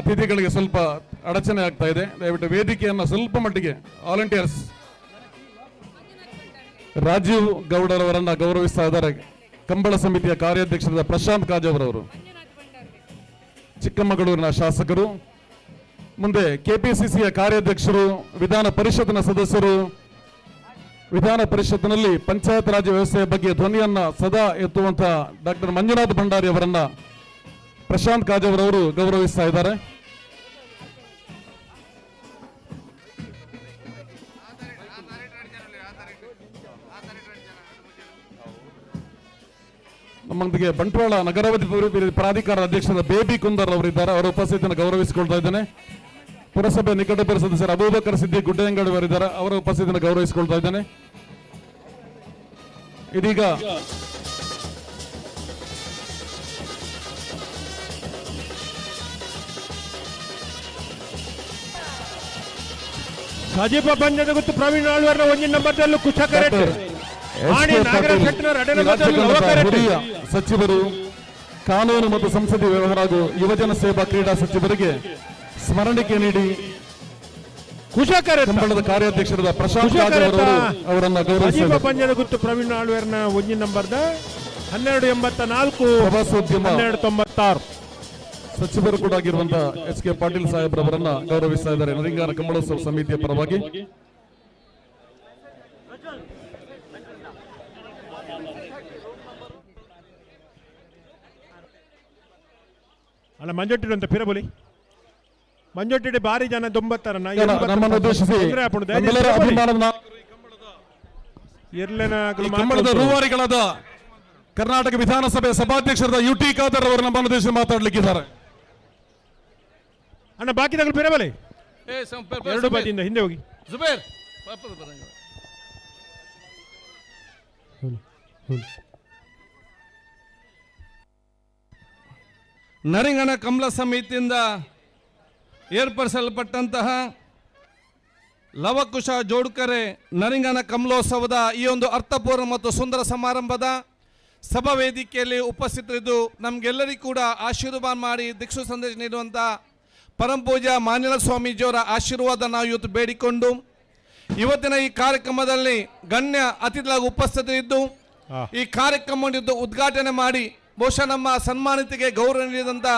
ಅತಿಥಿಗಳಿಗೆ ಸ್ವಲ್ಪ ಅಡಚಣೆ ಆಗ್ತಾ ಇದೆ. ದಯವಿಟ್ಟು ವೇದಿಕೆಯನ್ನ ಸ್ವಲ್ಪ ಮಟ್ಟಿಗೆ ವಾಲಂಟಿಯರ್ಸ್ ರಾಜೀವ್ ಗೌಡರವರನ್ನ ಗೌರವಿಸ್ತಾ ಇದ್ದಾರೆ ಕಂಬಳ ಸಮಿತಿಯ ಕಾರ್ಯಾಧ್ಯಕ್ಷರಾದ ಪ್ರಶಾಂತ್ ಕಾಜವರವರು, ಚಿಕ್ಕಮಗಳೂರಿನ ಶಾಸಕರು. ಮುಂದೆ ಕೆಪಿಸಿಸಿಯ ಕಾರ್ಯಾಧ್ಯಕ್ಷರು, ವಿಧಾನ ಪರಿಷತ್ನ ಸದಸ್ಯರು, ವಿಧಾನ ಪರಿಷತ್ನಲ್ಲಿ ಪಂಚಾಯತ್ ರಾಜ್ ವ್ಯವಸ್ಥೆಯ ಬಗ್ಗೆ ಧ್ವನಿಯನ್ನ ಸದಾ ಎತ್ತುವಂತಹ ಡಾಕ್ಟರ್ ಮಂಜುನಾಥ್ ಭಂಡಾರಿ ಅವರನ್ನ ಪ್ರಶಾಂತ್ ಕಾಜವರವರು ಗೌರವಿಸ್ತಾ ಇದ್ದಾರೆ. ನಮ್ಮೊಂದಿಗೆ ಬಂಟ್ವಾಳ ನಗರಾಭಿವೃದ್ಧಿ ಪ್ರಾಧಿಕಾರ ಅಧ್ಯಕ್ಷರಾದ ಬೇಬಿ ಕುಂದರ್ ಅವರಿದ್ದಾರೆ. ಅವರ ಉಪಸ್ಥಿತಿಯನ್ನು ಗೌರವಿಸಿಕೊಳ್ತಾ ಇದ್ದೇನೆ. ಪುರಸಭೆ ನಿಕಟಪುರ ಸದಸ್ಯರು ಅಬೂಬಕರ್ ಸಿದ್ದಿಕ್ ಗುಡ್ಡೆಯಂಗಡಿ ಅವರಿದ್ದಾರೆ. ಅವರ ಉಪಸ್ಥಿತಿಯನ್ನು ಗೌರವಿಸಿಕೊಳ್ತಾ ಇದ್ದೇನೆ. ಇದೀಗ ಸಜೀಪ ಪಂದ್ಯದ ಗೊತ್ತು ಪ್ರವೀಣ್ ಆಳ್ವಾರ್ನ ಒಂದಿನ ನಂಬರ್ದಲ್ಲೂ ಕುಶ ಕರೆಕ್ಟ್ ಸಚಿವರು, ಕಾನೂನು ಮತ್ತು ಸಂಸದೀಯ ವ್ಯವಹಾರ ಹಾಗೂ ಯುವಜನ ಸೇವಾ ಕ್ರೀಡಾ ಸಚಿವರಿಗೆ ಸ್ಮರಣಿಕೆ ನೀಡಿ ಕಂಬಳದ ಕಾರ್ಯಾಧ್ಯಕ್ಷರಾದ ಪ್ರಶಾಂತ್ ಅವರನ್ನು ಗೌರವಿಸಿದರು. ಪಂದ್ಯದ ಗುತ್ತು ಪ್ರವೀಣ್ ಆಳ್ವೇರ್ನ ಒಂಜಿನ ನಂಬರ್ದ 1284 ಪ್ರವಾಸೋದ್ಯಮ 1296 ಸಚಿವರು ಕೂಡ ಆಗಿರುವಂತಹ ಎಚ್ ಕೆ ಪಾಟೀಲ್ ಸಾಹೇಬ್ರವರನ್ನ ಗೌರವಿಸ್ತಾ ಇದ್ದಾರೆ ನರಿಂಗಾನ ಕಂಬಳೋತ್ಸವ ಸಮಿತಿಯ ಪರವಾಗಿ. ಅಲ್ಲ ಮಂಜೊಟ್ಟಿಡು ಅಂತ ಪಿರಬುಲಿ ಮಂಜೊಟ್ಟಿಡೆ ಬಾರಿ ಜನ ದೊಂಬತ್ತರ ನಮ್ಮನ್ನು ಉದ್ದೇಶಿಸಿ ನಮ್ಮೆಲ್ಲರ ಅಭಿಮಾನದ ಈ ಕಂಬಳದ ರೂವಾರಿಗಳಾದ ಕರ್ನಾಟಕ ವಿಧಾನಸಭೆ ಸಭಾಧ್ಯಕ್ಷರಾದ ಯು ಟಿ ಖಾದರ್ ಅವರು ನಮ್ಮನ್ನು ಉದ್ದೇಶಿಸಿ ಮಾತಾಡಲಿಕ್ಕಿದ್ದಾರೆ. ಅಣ್ಣ ಬಾಕಿದಾಗಲು ಪಿರಬಲಿ ಎರಡು ಬದಿಯಿಂದ ಹಿಂದೆ ಹೋಗಿ. ಜುಬೇರ್ ನರಿಂಗಣ ಕಮಲ ಸಮಿತಿಯಿಂದ ಏರ್ಪಡಿಸಲ್ಪಟ್ಟಂತಹ ಲವಕುಶ ಜೋಡ್ಕರೆ ನರಿಂಗಣ ಕಮಲೋತ್ಸವದ ಈ ಒಂದು ಅರ್ಥಪೂರ್ಣ ಮತ್ತು ಸುಂದರ ಸಮಾರಂಭದ ಸಭಾ ವೇದಿಕೆಯಲ್ಲಿ ಉಪಸ್ಥಿತರಿದ್ದು ನಮಗೆಲ್ಲರಿಗೂ ಕೂಡ ಆಶೀರ್ವಾದ ಮಾಡಿ ದಿಕ್ಷು ಸಂದೇಶ ನೀಡುವಂಥ ಪರಮ ಪೂಜ್ಯ ಮಾನಿಲ ಸ್ವಾಮೀಜಿಯವರ ಆಶೀರ್ವಾದ ನಾವು ಇವತ್ತು ಬೇಡಿಕೊಂಡು ಇವತ್ತಿನ ಈ ಕಾರ್ಯಕ್ರಮದಲ್ಲಿ ಗಣ್ಯ ಅತಿಥಿಗಳಾಗಿ ಉಪಸ್ಥಿತರಿದ್ದು ಈ ಕಾರ್ಯಕ್ರಮವನ್ನು ಉದ್ಘಾಟನೆ ಮಾಡಿ ಬಹುಶಃ ನಮ್ಮ ಸನ್ಮಾನಿತಿಗೆ ಗೌರವ ನೀಡಿದಂಥ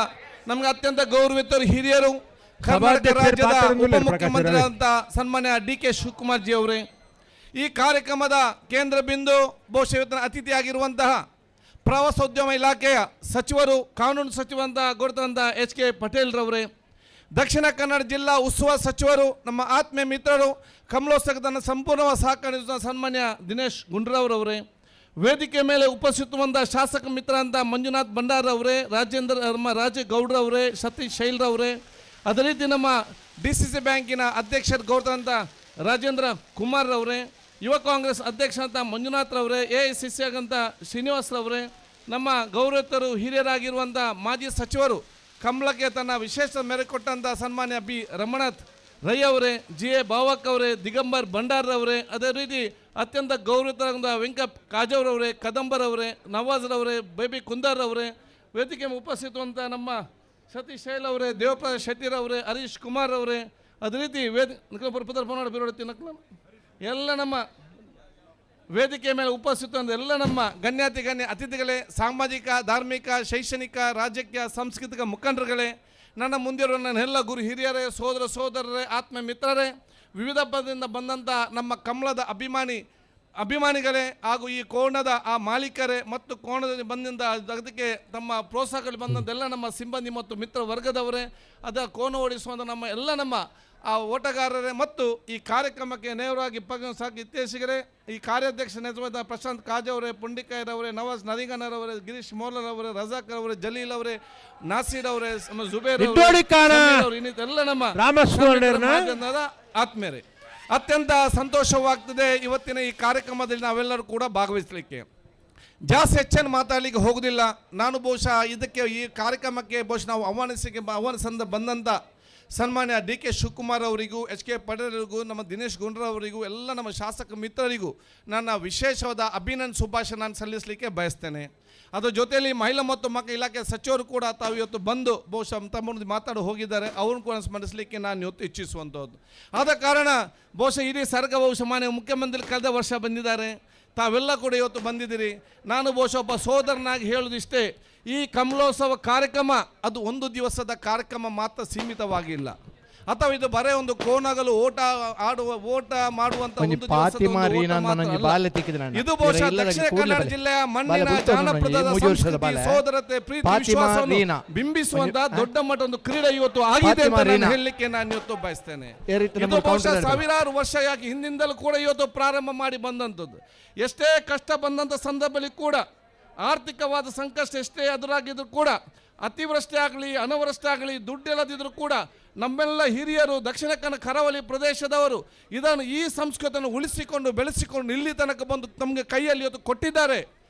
ನಮಗೆ ಅತ್ಯಂತ ಗೌರವಿತರು ಹಿರಿಯರು ಕರ್ನಾಟಕ ರಾಜ್ಯದ ಉಪಮುಖ್ಯಮಂತ್ರಿಯಾದಂಥ ಸನ್ಮಾನ್ಯ ಡಿ.ಕೆ. ಶಿವಕುಮಾರ್ ಜಿ ಅವರೇ, ಈ ಕಾರ್ಯಕ್ರಮದ ಕೇಂದ್ರ ಬಿಂದು ಬಹುಶಃ ಇವತ್ತಿನ ಅತಿಥಿಯಾಗಿರುವಂತಹ ಪ್ರವಾಸೋದ್ಯಮ ಇಲಾಖೆಯ ಸಚಿವರು, ಕಾನೂನು ಸಚಿವಂತ ಗುರುತಂತ ಎಚ್.ಕೆ. ಪಟೇಲ್ರವರೇ, ದಕ್ಷಿಣ ಕನ್ನಡ ಜಿಲ್ಲಾ ಉಸ್ತುವಾರಿ ಸಚಿವರು, ನಮ್ಮ ಆತ್ಮೀಯ ಮಿತ್ರರು, ಕಮಲೋತ್ಸವದ ಸಂಪೂರ್ಣವಾಗಿ ಸಹಕರಿಸಿದ ಸನ್ಮಾನ್ಯ ದಿನೇಶ್ ಗುಂಡೂರಾವ್ರವರೇ, ವೇದಿಕೆ ಮೇಲೆ ಉಪಸ್ಥಿತವಂತ ಶಾಸಕ ಮಿತ್ರ ಅಂತ ಮಂಜುನಾಥ್ ಭಂಡಾರವರೇ, ರಾಜೇಂದ್ರ ನಮ್ಮ ರಾಜೇಗೌಡ್ರವರೇ, ಸತೀಶ್ ಶೈಲ್ರವರೇ, ಅದೇ ರೀತಿ ನಮ್ಮ ಡಿ.ಸಿ.ಸಿ ಬ್ಯಾಂಕಿನ ಅಧ್ಯಕ್ಷರು ಗೌರವಂತ ರಾಜೇಂದ್ರ ಕುಮಾರ್ ರವರೇ, ಯುವ ಕಾಂಗ್ರೆಸ್ ಅಧ್ಯಕ್ಷ ಅಂತ ಮಂಜುನಾಥ್ರವರೇ, ಎ.ಐ.ಸಿ.ಸಿ ಆಗಂತ ಶ್ರೀನಿವಾಸ್ರವರೇ, ನಮ್ಮ ಗೌರವಿತರು ಹಿರಿಯರಾಗಿರುವಂಥ ಮಾಜಿ ಸಚಿವರು ಕಮಲಕ್ಕೆ ತನ್ನ ವಿಶೇಷ ಮೇರೆ ಕೊಟ್ಟಂಥ ಸನ್ಮಾನ್ಯ ಬಿ ರಮಣಾಥ್ ರೈ ಅವರೇ, ಜಿ.ಎ. ಭಾವಕ್ ಅವರೇ, ದಿಗಂಬರ್ ಭಂಡಾರ್ರವರೇ, ಅದೇ ರೀತಿ ಅತ್ಯಂತ ಗೌರವಿತರಾದ ವೆಂಕಪ್ ಕಾಜವ್ರವರೇ, ಕದಂಬರವರೇ, ನವಾಜ್ರವರೇ, ಬೇಬಿ ಕುಂದಾರ್ರವರೇ, ವೇದಿಕೆ ಉಪಸ್ಥಿತವಂಥ ನಮ್ಮ ಸತೀಶ್ ಶೈಲ್ ಅವರೇ, ದೇವಪ್ರಸಾದ್ ಶೆಟ್ಟಿರವರೇ, ಹರೀಶ್ ಕುಮಾರ್ ಅವರೇ, ಅದೇ ರೀತಿ ಎಲ್ಲ ನಮ್ಮ ವೇದಿಕೆ ಮೇಲೆ ಉಪಸ್ಥಿತ ಎಲ್ಲ ನಮ್ಮ ಗಣ್ಯಾತಿ ಗಣ್ಯ ಅತಿಥಿಗಳೇ, ಸಾಮಾಜಿಕ, ಧಾರ್ಮಿಕ, ಶೈಕ್ಷಣಿಕ, ರಾಜಕೀಯ, ಸಾಂಸ್ಕೃತಿಕ ಮುಖಂಡರುಗಳೇ, ನನ್ನ ಮುಂದಿರುವ ನನ್ನೆಲ್ಲ ಗುರು ಹಿರಿಯರೇ, ಸೋದರ ಸೋದರರೇ, ಆತ್ಮ ಮಿತ್ರರೇ, ವಿವಿಧ ಪದದಿಂದ ಬಂದಂಥ ನಮ್ಮ ಕಮಲದ ಅಭಿಮಾನಿಗಳೇ ಹಾಗೂ ಈ ಕೋಣದ ಆ ಮಾಲೀಕರೇ ಮತ್ತು ಕೋಣದಲ್ಲಿ ಬಂದಿಂದ ಅದಕ್ಕೆ ತಮ್ಮ ಪ್ರೋತ್ಸಾಹಗಳು ಬಂದಂತೆಲ್ಲ ನಮ್ಮ ಸಿಬ್ಬಂದಿ ಮತ್ತು ಮಿತ್ರ ವರ್ಗದವರೇ, ಅದರ ಕೋಣ ಓಡಿಸುವಂಥ ನಮ್ಮ ಎಲ್ಲ ನಮ್ಮ ಆ ಓಟಗಾರರೇ ಮತ್ತು ಈ ಕಾರ್ಯಕ್ರಮಕ್ಕೆ ನೇರವಾಗಿ ಸಾಕಿ ಇತ್ತೀಚೆಗೆ ಈ ಕಾರ್ಯಾಧ್ಯಕ್ಷ ನೇತೃತ್ವದ ಪ್ರಶಾಂತ್ ಕಾಜವರೇ, ಪುಂಡಿಕಾಯರವರೇ, ನವಾಜ್ ನರಿಂಗನರವರೇ, ಗಿರೀಶ್ ಮೋಲರವರೇ, ರಜಾಕ್ ಅವರೇ, ಜಲೀಲ್ ಅವರೇ, ನಾಸೀರ್ ಅವರೇ, ಜುಬೇರ್ ಅವರೇ, ಎಲ್ಲ ನಮ್ಮ ಆತ್ಮೀಯರೇ, ಅತ್ಯಂತ ಸಂತೋಷವಾಗ್ತದೆ ಇವತ್ತಿನ ಈ ಕಾರ್ಯಕ್ರಮದಲ್ಲಿ ನಾವೆಲ್ಲರೂ ಕೂಡ ಭಾಗವಹಿಸಲಿಕ್ಕೆ. ಜಾಸ್ತಿ ಹೆಚ್ಚನ್ನು ಮಾತಾಡಲಿಕ್ಕೆ ಹೋಗುವುದಿಲ್ಲ ನಾನು. ಬಹುಶಃ ಇದಕ್ಕೆ ಈ ಕಾರ್ಯಕ್ರಮಕ್ಕೆ ಬಹುಶಃ ನಾವು ಆಹ್ವಾನಿಸಂದ ಬಂದಂಥ ಸನ್ಮಾನ್ಯ ಡಿ.ಕೆ. ಶಿವಕುಮಾರ್ ಅವರಿಗೂ, ಎಚ್.ಕೆ. ಪಟೇಲ್ರಿಗೂ, ನಮ್ಮ ದಿನೇಶ್ ಗುಂಡೂರಾವ್ ಎಲ್ಲ ನಮ್ಮ ಶಾಸಕ ಮಿತ್ರರಿಗೂ ನನ್ನ ವಿಶೇಷವಾದ ಅಭಿನಂದನೆ ಶುಭಾಶಯ ನಾನು ಸಲ್ಲಿಸಲಿಕ್ಕೆ ಬಯಸ್ತೇನೆ. ಅದರ ಜೊತೆಯಲ್ಲಿ ಮಹಿಳಾ ಮತ್ತು ಮಕ್ಕಳ ಇಲಾಖೆ ಸಚಿವರು ಕೂಡ ತಾವು ಇವತ್ತು ಬಂದು ಬಹುಶಃ ತಮ್ಮ ಮಾತಾಡಿ ಹೋಗಿದ್ದಾರೆ, ಅವ್ರನ್ನ ಕೂಡ ಸ್ಮರಿಸಲಿಕ್ಕೆ ನಾನು ಇವತ್ತು ಇಚ್ಛಿಸುವಂಥದ್ದು. ಆದ ಕಾರಣ ಬಹುಶಃ ಇಡೀ ಸರ್ಗ ಬಹುಶಃ ಮಾನ್ಯ ಮುಖ್ಯಮಂತ್ರಿ ಕಳೆದ ವರ್ಷ ಬಂದಿದ್ದಾರೆ, ತಾವೆಲ್ಲ ಕೂಡ ಇವತ್ತು ಬಂದಿದ್ದೀರಿ. ನಾನು ಬಹುಶಃ ಒಬ್ಬ ಸೋದರನಾಗಿ ಹೇಳೋದಿಷ್ಟೇ, ಈ ಕಮಲೋತ್ಸವ ಕಾರ್ಯಕ್ರಮ ಅದು ಒಂದು ದಿವಸದ ಕಾರ್ಯಕ್ರಮ ಮಾತ್ರ ಸೀಮಿತವಾಗಿಲ್ಲ, ಅಥವಾ ಇದು ಬರೇ ಒಂದು ಕೋನಗಲು ಓಟ ಆಡುವ ಓಟ ಮಾಡುವಂತ ಒಂದು ಇದು ಬಹುಶಃ ದಕ್ಷಿಣ ಕನ್ನಡ ಜಿಲ್ಲೆಯ ಮಣ್ಣಿನ ಜಾನಪದದ ಸಂಸ್ಕೃತಿ, ಸೋದರತೆ, ಪ್ರೀತಿ, ವಿಶ್ವಾಸವನ್ನು ಬಿಂಬಿಸುವಂತಹ ದೊಡ್ಡ ಮಟ್ಟ ಒಂದು ಕ್ರೀಡೆ ಇವತ್ತು ಆಗಿದೆ ಅಂತ ನಾನು ಹೇಳಲಿಕ್ಕೆ ನಾನು ಇವತ್ತು ಬಯಸ್ತೇನೆ. ಇದು ಬಹುಶಃ ಸಾವಿರಾರು ವರ್ಷ ಯಾಕೆ ಹಿಂದಿಂದಲೂ ಕೂಡ ಇವತ್ತು ಪ್ರಾರಂಭ ಮಾಡಿ ಬಂದಂಥದ್ದು. ಎಷ್ಟೇ ಕಷ್ಟ ಬಂದಂಥ ಸಂದರ್ಭದಲ್ಲಿ ಕೂಡ, ಆರ್ಥಿಕವಾದ ಸಂಕಷ್ಟ ಎಷ್ಟೇ ಎದುರಾಗಿದ್ರು ಕೂಡ, ಅತಿವೃಷ್ಟಿ ಆಗಲಿ ಅನವೃಷ್ಟಿ ಆಗಲಿ ದುಡ್ಡಿಲ್ಲದಿದ್ದರೂ ಕೂಡ ನಮ್ಮೆಲ್ಲ ಹಿರಿಯರು ದಕ್ಷಿಣ ಕನ್ನಡ ಕರಾವಳಿ ಪ್ರದೇಶದವರು ಇದನ್ನು ಈ ಸಂಸ್ಕೃತಿಯನ್ನು ಉಳಿಸಿಕೊಂಡು ಬೆಳೆಸಿಕೊಂಡು ಇಲ್ಲಿ ತನಕ ಬಂದು ನಮಗೆ ಕೈಯಲ್ಲಿ ಇವತ್ತು ಕೊಟ್ಟಿದ್ದಾರೆ.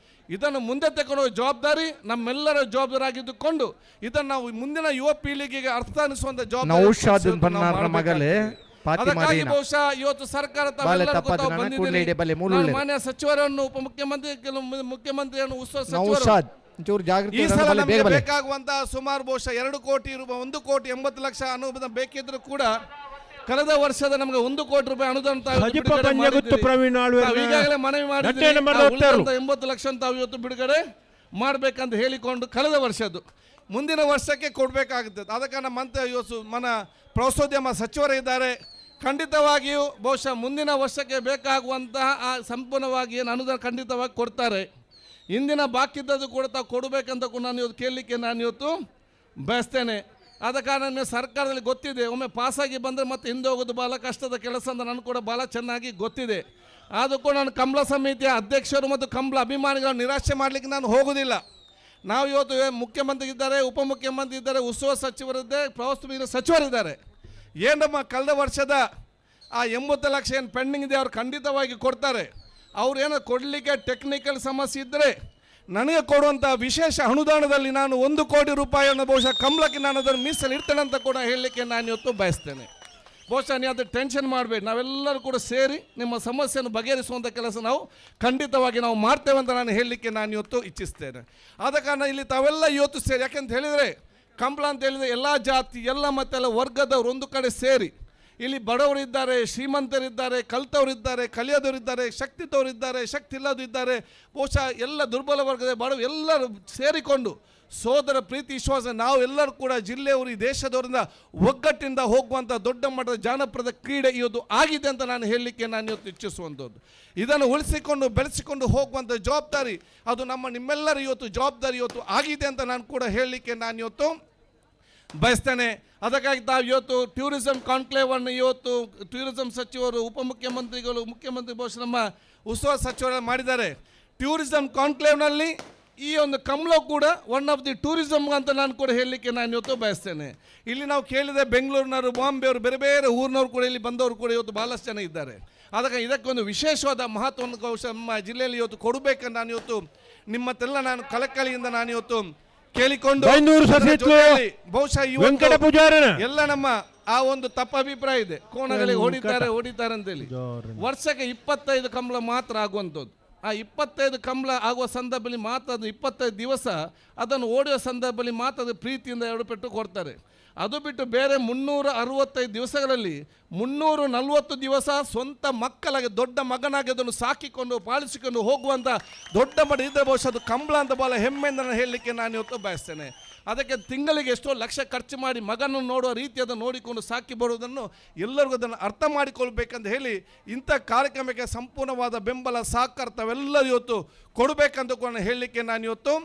ಇದನ್ನು ಮುಂದೆ ತಗೊಂಡು ಜವಾಬ್ದಾರಿ ನಮ್ಮೆಲ್ಲರ ಜವಾಬ್ದಾರಿ ಆಗಿದ್ದುಕೊಂಡು ಇದನ್ನು ನಾವು ಮುಂದಿನ ಯುವ ಪೀಳಿಗೆಗೆ ಅರ್ಥಾನಿಸುವಂತ ಜವಾಬ್ದಾರಿ. ಅದಕ್ಕಾಗಿ ಬಹುಶಃ ಇವತ್ತು ಸರ್ಕಾರ ಮಾನ್ಯ ಸಚಿವರನ್ನು, ಉಪಮುಖ್ಯಮಂತ್ರಿ, ಕೆಲವು ಮುಖ್ಯಮಂತ್ರಿಯನ್ನು, ಉಸ್ತುವಾರಿ ಸಚಿವರು ಈ ಸಲ ನಮಗೆ ಬೇಕಾಗುವಂತಹ ಸುಮಾರು ಬಹುಶಃ 2 ಕೋಟಿ ರೂಪಾಯಿ, 1 ಕೋಟಿ 80 ಲಕ್ಷ ಅನುದಾನ ಬೇಕಿದ್ರು ಕೂಡ ಕಳೆದ ವರ್ಷದ ನಮಗೆ 1 ಕೋಟಿ ರೂಪಾಯಿ ಅನುದಾನ ಈಗಾಗಲೇ ಮನವಿ ಮಾಡಿ 80 ಲಕ್ಷ ತಾವು ಇವತ್ತು ಬಿಡುಗಡೆ ಮಾಡಬೇಕಂತ ಹೇಳಿಕೊಂಡು ಕಳೆದ ವರ್ಷದ್ದು ಮುಂದಿನ ವರ್ಷಕ್ಕೆ ಕೊಡಬೇಕಾಗುತ್ತದೆ. ಆದ ಕಾರಣ ಮಂತ್ರಿ ಇವತ್ತು ಮನ ಪ್ರವಾಸೋದ್ಯಮ ಸಚಿವರಿದ್ದಾರೆ, ಖಂಡಿತವಾಗಿಯೂ ಬಹುಶಃ ಮುಂದಿನ ವರ್ಷಕ್ಕೆ ಬೇಕಾಗುವಂತಹ ಆ ಸಂಪೂರ್ಣವಾಗಿ ಏನು ಅನುದಾನ ಖಂಡಿತವಾಗಿ ಕೊಡ್ತಾರೆ. ಇಂದಿನ ಬಾಕಿದ್ದದ್ದು ಕೂಡ ತಾವು ಕೊಡಬೇಕಂತ ಕೂಡ ನಾನು ಇವತ್ತು ಕೇಳಲಿಕ್ಕೆ ನಾನು ಇವತ್ತು ಬಯಸ್ತೇನೆ. ಆದ ಕಾರಣ ನಿಮಗೆ ಸರ್ಕಾರದಲ್ಲಿ ಗೊತ್ತಿದೆ, ಒಮ್ಮೆ ಪಾಸಾಗಿ ಬಂದರೆ ಮತ್ತೆ ಹಿಂದೆ ಹೋಗೋದು ಭಾಳ ಕಷ್ಟದ ಕೆಲಸ ಅಂತ ನನಗೆ ಕೂಡ ಭಾಳ ಚೆನ್ನಾಗಿ ಗೊತ್ತಿದೆ. ಆದರೂ ಕೂಡ ನಾನು ಕಂಬಳ ಸಮಿತಿಯ ಅಧ್ಯಕ್ಷರು ಮತ್ತು ಕಂಬಳ ಅಭಿಮಾನಿಗಳನ್ನು ನಿರಾಶೆ ಮಾಡಲಿಕ್ಕೆ ನಾನು ಹೋಗೋದಿಲ್ಲ. ನಾವು ಇವತ್ತು ಮುಖ್ಯಮಂತ್ರಿ ಇದ್ದಾರೆ, ಉಪಮುಖ್ಯಮಂತ್ರಿ ಇದ್ದಾರೆ, ಉಸ್ತುವಾರಿ ಸಚಿವರಿದ್ದಾರೆ, ಪ್ರವಾಸೋದ್ಯಮ ಸಚಿವರಿದ್ದಾರೆ. ಏನಮ್ಮ ಕಳೆದ ವರ್ಷದ ಆ 80 ಲಕ್ಷ ಏನು ಪೆಂಡಿಂಗ್ ಇದೆ ಅವ್ರು ಖಂಡಿತವಾಗಿ ಕೊಡ್ತಾರೆ. ಅವ್ರೇನೋ ಕೊಡಲಿಕ್ಕೆ ಟೆಕ್ನಿಕಲ್ ಸಮಸ್ಯೆ ಇದ್ದರೆ ನನಗೆ ಕೊಡುವಂಥ ವಿಶೇಷ ಅನುದಾನದಲ್ಲಿ ನಾನು 1 ಕೋಟಿ ರೂಪಾಯಿಯನ್ನು ಬಹುಶಃ ಕಂಬಳಕ್ಕೆ ನಾನು ಅದನ್ನು ಮೀಸಲು ಇಡ್ತೇನೆ ಅಂತ ಕೂಡ ಹೇಳಲಿಕ್ಕೆ ನಾನು ಇವತ್ತು ಬಯಸ್ತೇನೆ. ಬಹುಶಃ ನೀವು ಅದು ಟೆನ್ಷನ್ ಮಾಡಬೇಡಿ, ನಾವೆಲ್ಲರೂ ಕೂಡ ಸೇರಿ ನಿಮ್ಮ ಸಮಸ್ಯೆಯನ್ನು ಬಗೆಹರಿಸುವಂಥ ಕೆಲಸ ನಾವು ಖಂಡಿತವಾಗಿ ನಾವು ಮಾಡ್ತೇವೆ ಅಂತ ನಾನು ಹೇಳಲಿಕ್ಕೆ ನಾನು ಇವತ್ತು ಇಚ್ಛಿಸ್ತೇನೆ. ಆದ ಕಾರಣ ಇಲ್ಲಿ ತಾವೆಲ್ಲ ಇವತ್ತು ಸೇರಿ, ಯಾಕೆಂತ ಹೇಳಿದರೆ ಕಂಬಳ ಅಂತ ಹೇಳಿದರೆ ಎಲ್ಲ ಜಾತಿ, ಎಲ್ಲ ಮತ್ತೆಲ್ಲ ವರ್ಗದವರು ಒಂದು ಕಡೆ ಸೇರಿ, ಇಲ್ಲಿ ಬಡವರಿದ್ದಾರೆ, ಶ್ರೀಮಂತರಿದ್ದಾರೆ, ಕಲ್ತವರಿದ್ದಾರೆ, ಕಲಿಯೋದವರಿದ್ದಾರೆ, ಶಕ್ತಿತವರಿದ್ದಾರೆ, ಶಕ್ತಿ ಇಲ್ಲದಿದ್ದಾರೆ, ಬಹುಶಃ ಎಲ್ಲ ದುರ್ಬಲ ವರ್ಗದ ಬಡವರು ಎಲ್ಲರೂ ಸೇರಿಕೊಂಡು ಸೋದರ ಪ್ರೀತಿ ವಿಶ್ವಾಸ ನಾವು ಎಲ್ಲರೂ ಕೂಡ ಜಿಲ್ಲೆಯವರು, ಈ ದೇಶದವರಿಂದ ಒಗ್ಗಟ್ಟಿಂದ ಹೋಗುವಂಥ ದೊಡ್ಡ ಮಟ್ಟದ ಜಾನಪದ ಕ್ರೀಡೆ ಇವತ್ತು ಆಗಿದೆ ಅಂತ ನಾನು ಹೇಳಲಿಕ್ಕೆ ನಾನು ಇವತ್ತು ಇಚ್ಛಿಸುವಂಥದ್ದು. ಇದನ್ನು ಉಳಿಸಿಕೊಂಡು ಬೆಳೆಸಿಕೊಂಡು ಹೋಗುವಂಥ ಜವಾಬ್ದಾರಿ ಅದು ನಮ್ಮ ನಿಮ್ಮೆಲ್ಲರ ಇವತ್ತು ಜವಾಬ್ದಾರಿ ಇವತ್ತು ಆಗಿದೆ ಅಂತ ನಾನು ಕೂಡ ಹೇಳಲಿಕ್ಕೆ ನಾನು ಇವತ್ತು ಬಯಸ್ತೇನೆ. ಅದಕ್ಕಾಗಿ ತಾವು ಇವತ್ತು ಟೂರಿಸಂ ಕಾನ್ಕ್ಲೇವನ್ನು ಇವತ್ತು ಟೂರಿಸಂ ಸಚಿವರು, ಉಪಮುಖ್ಯಮಂತ್ರಿಗಳು, ಮುಖ್ಯಮಂತ್ರಿ, ಬಹುಶಃ ನಮ್ಮ ಉಸ್ತುವಾರಿ ಸಚಿವರೆಲ್ಲ ಮಾಡಿದ್ದಾರೆ. ಟೂರಿಸಂ ಕಾನ್ಕ್ಲೇವ್ನಲ್ಲಿ ಈ ಒಂದು ಕಂಬಳ ಕೂಡ ಒನ್ ಆಫ್ the tourism ಅಂತ ನಾನು ಕೂಡ ಹೇಳಲಿಕ್ಕೆ ನಾನು ಇವತ್ತು ಬಯಸ್ತೇನೆ. ಇಲ್ಲಿ ನಾವು ಕೇಳಿದೆ ಬೆಂಗಳೂರಿನವರು, ಬಾಂಬೆಯವರು, ಬೇರೆ ಬೇರೆ ಊರಿನವರು ಕೂಡ ಇಲ್ಲಿ ಬಂದವರು ಕೂಡ ಇವತ್ತು ಭಾಳಷ್ಟು ಜನ ಇದ್ದಾರೆ. ಅದಕ್ಕೆ ಇದಕ್ಕೊಂದು ವಿಶೇಷವಾದ ಮಹತ್ವವನ್ನು ಬಹುಶಃ ನಮ್ಮ ಜಿಲ್ಲೆಯಲ್ಲಿ ಇವತ್ತು ಕೊಡಬೇಕಂತ ನಾನು ಇವತ್ತು ನಿಮ್ಮತ್ತೆಲ್ಲ ನಾನು ಕಳಕಳಿಯಿಂದ ನಾನು ಇವತ್ತು ಕೇಳಿಕೊಂಡು ಬೈಂದೂರು ಅದರ ಸಸಿತ್ಲು, ಜೊತೆಯಲ್ಲಿ ಬಹುಶಃ ಇವತ್ತು ವೆಂಕಟ ಪೂಜಾರನ. ಎಲ್ಲ ನಮ್ಮ ಆ ಒಂದು ತಪ್ಪ ಅಭಿಪ್ರಾಯ ಇದೆ, ಕೋಣಗಳಿಗೆ ಹೊಡಿತಾರೆ ಹೊಡಿತಾರೆ ಅಂತೇಳಿ. ವರ್ಷಕ್ಕೆ 25 ಕಂಬಳ ಮಾತ್ರ ಆಗುವಂಥದ್ದು. ಆ 25 ಕಂಬಳ ಆಗುವ ಸಂದರ್ಭದಲ್ಲಿ ಮಾತ್ರ ಅದು 25 ದಿವಸ ಅದನ್ನು ಓಡುವ ಸಂದರ್ಭದಲ್ಲಿ ಮಾತ್ರ ಅದು ಪ್ರೀತಿಯಿಂದ 2 ಪೆಟ್ಟು ಕೊಡ್ತಾರೆ. ಅದು ಬಿಟ್ಟು ಬೇರೆ 365 ದಿವಸಗಳಲ್ಲಿ 340 ದಿವಸ ಸ್ವಂತ ಮಕ್ಕಳಾಗಿ ದೊಡ್ಡ ಮಗನಾಗಿ ಅದನ್ನು ಸಾಕಿಕೊಂಡು ಪಾಲಿಸಿಕೊಂಡು ಹೋಗುವಂಥ ದೊಡ್ಡ ಮಟ್ಟ ಇದ್ದರೆ ಬಹುಶಃ ಅದು ಕಂಬಳ ಅಂತ ಭಾಳ ಹೆಮ್ಮೆಯಿಂದ ನಾನು ಹೇಳಲಿಕ್ಕೆ ನಾನು ಇವತ್ತು ಬಯಸ್ತೇನೆ. ಅದಕ್ಕೆ ತಿಂಗಳಿಗೆ ಎಷ್ಟೋ ಲಕ್ಷ ಖರ್ಚು ಮಾಡಿ ಮಗನನ್ನು ನೋಡುವ ರೀತಿ ಅದನ್ನು ನೋಡಿಕೊಂಡು ಸಾಕಿ ಬರುವುದನ್ನು ಎಲ್ಲರಿಗೂ ಅದನ್ನು ಅರ್ಥ ಮಾಡಿಕೊಳ್ಬೇಕಂತ ಹೇಳಿ ಇಂಥ ಕಾರ್ಯಕ್ರಮಕ್ಕೆ ಸಂಪೂರ್ಣವಾದ ಬೆಂಬಲ ಸಹಕಾರ ತಾವೆಲ್ಲರೂ ಇವತ್ತು ಕೊಡಬೇಕಂತ ಕೂಡ ಹೇಳಲಿಕ್ಕೆ ನಾನು ಇವತ್ತು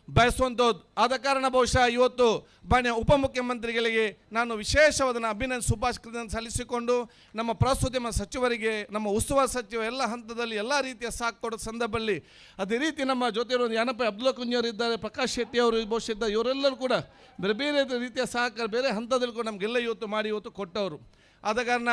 ಬಯಸುವಂಥದ್ದು. ಆದ ಕಾರಣ ಬಹುಶಃ ಇವತ್ತು ಮಾನ್ಯ ಉಪಮುಖ್ಯಮಂತ್ರಿಗಳಿಗೆ ನಾನು ವಿಶೇಷವಾದ ಅಭಿನಂದನೆ ಶುಭಾಶಯಗಳನ್ನು ಸಲ್ಲಿಸಿಕೊಂಡು ನಮ್ಮ ಪ್ರವಾಸೋದ್ಯಮ ಸಚಿವರಿಗೆ, ನಮ್ಮ ಉಸ್ತುವಾರಿ ಸಚಿವ ಎಲ್ಲ ಹಂತದಲ್ಲಿ ಎಲ್ಲ ರೀತಿಯ ಸಾಥ್ ಕೊಡೋ ಸಂದರ್ಭದಲ್ಲಿ ಅದೇ ರೀತಿ ನಮ್ಮ ಜೊತೆಯವರು ಯಾನಪ್ಪ ಅಬ್ದುಲ್ಲಾ ಕುಂಜಿಯವರು ಇದ್ದಾರೆ, ಪ್ರಕಾಶ್ ಶೆಟ್ಟಿ ಅವರು ಬಹುಶಃ ಇದ್ದಾರೆ, ಇವರೆಲ್ಲರೂ ಕೂಡ ಬೇರೆ ಬೇರೆ ರೀತಿಯ ಸಹಕಾರ ಬೇರೆ ಹಂತದಲ್ಲಿ ಕೂಡ ನಮಗೆಲ್ಲ ಇವತ್ತು ಮಾಡಿ ಇವತ್ತು ಕೊಟ್ಟವರು. ಆದ ಕಾರಣ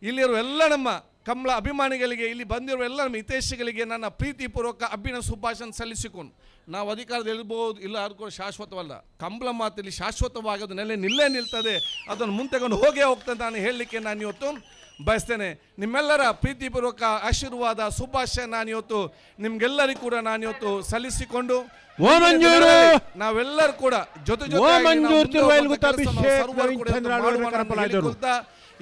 ಇಲ್ಲಿರುವ ಎಲ್ಲ ನಮ್ಮ ಕಂಬಳ ಅಭಿಮಾನಿಗಳಿಗೆ, ಇಲ್ಲಿ ಬಂದಿರುವ ಎಲ್ಲ ನಮ್ಮ ಹಿತೈಷಿಗಳಿಗೆ ನನ್ನ ಪ್ರೀತಿಪೂರ್ವಕ ಅಭಿನಂದನೆ ಶುಭಾಶಯ ಸಲ್ಲಿಸಿಕೊಂಡು, ನಾವು ಅಧಿಕಾರದಲ್ಲಿ ಇರ್ಬೋದು ಇಲ್ಲ ಅದು ಕೂಡ ಶಾಶ್ವತವಲ್ಲ, ಕಂಬಳ ಮಾತಲ್ಲಿ ಶಾಶ್ವತವಾಗಿ ಅದು ನೆಲೆ ನಿಲ್ಲೇ ನಿಲ್ತದೆ, ಅದನ್ನು ಮುಂತೆಗೊಂಡು ಹೋಗೇ ಹೋಗ್ತದೆ ನಾನು ಹೇಳಲಿಕ್ಕೆ ನಾನು ಇವತ್ತು ಬಯಸ್ತೇನೆ. ನಿಮ್ಮೆಲ್ಲರ ಪ್ರೀತಿಪೂರ್ವಕ ಆಶೀರ್ವಾದ ಶುಭಾಶಯ ನಾನಿವತ್ತು ನಿಮ್ಗೆಲ್ಲರಿಗೂ ಕೂಡ ನಾನಿವತ್ತು ಸಲ್ಲಿಸಿಕೊಂಡು ನಾವೆಲ್ಲರೂ ಕೂಡ ಜೊತೆ ಜೊತೆ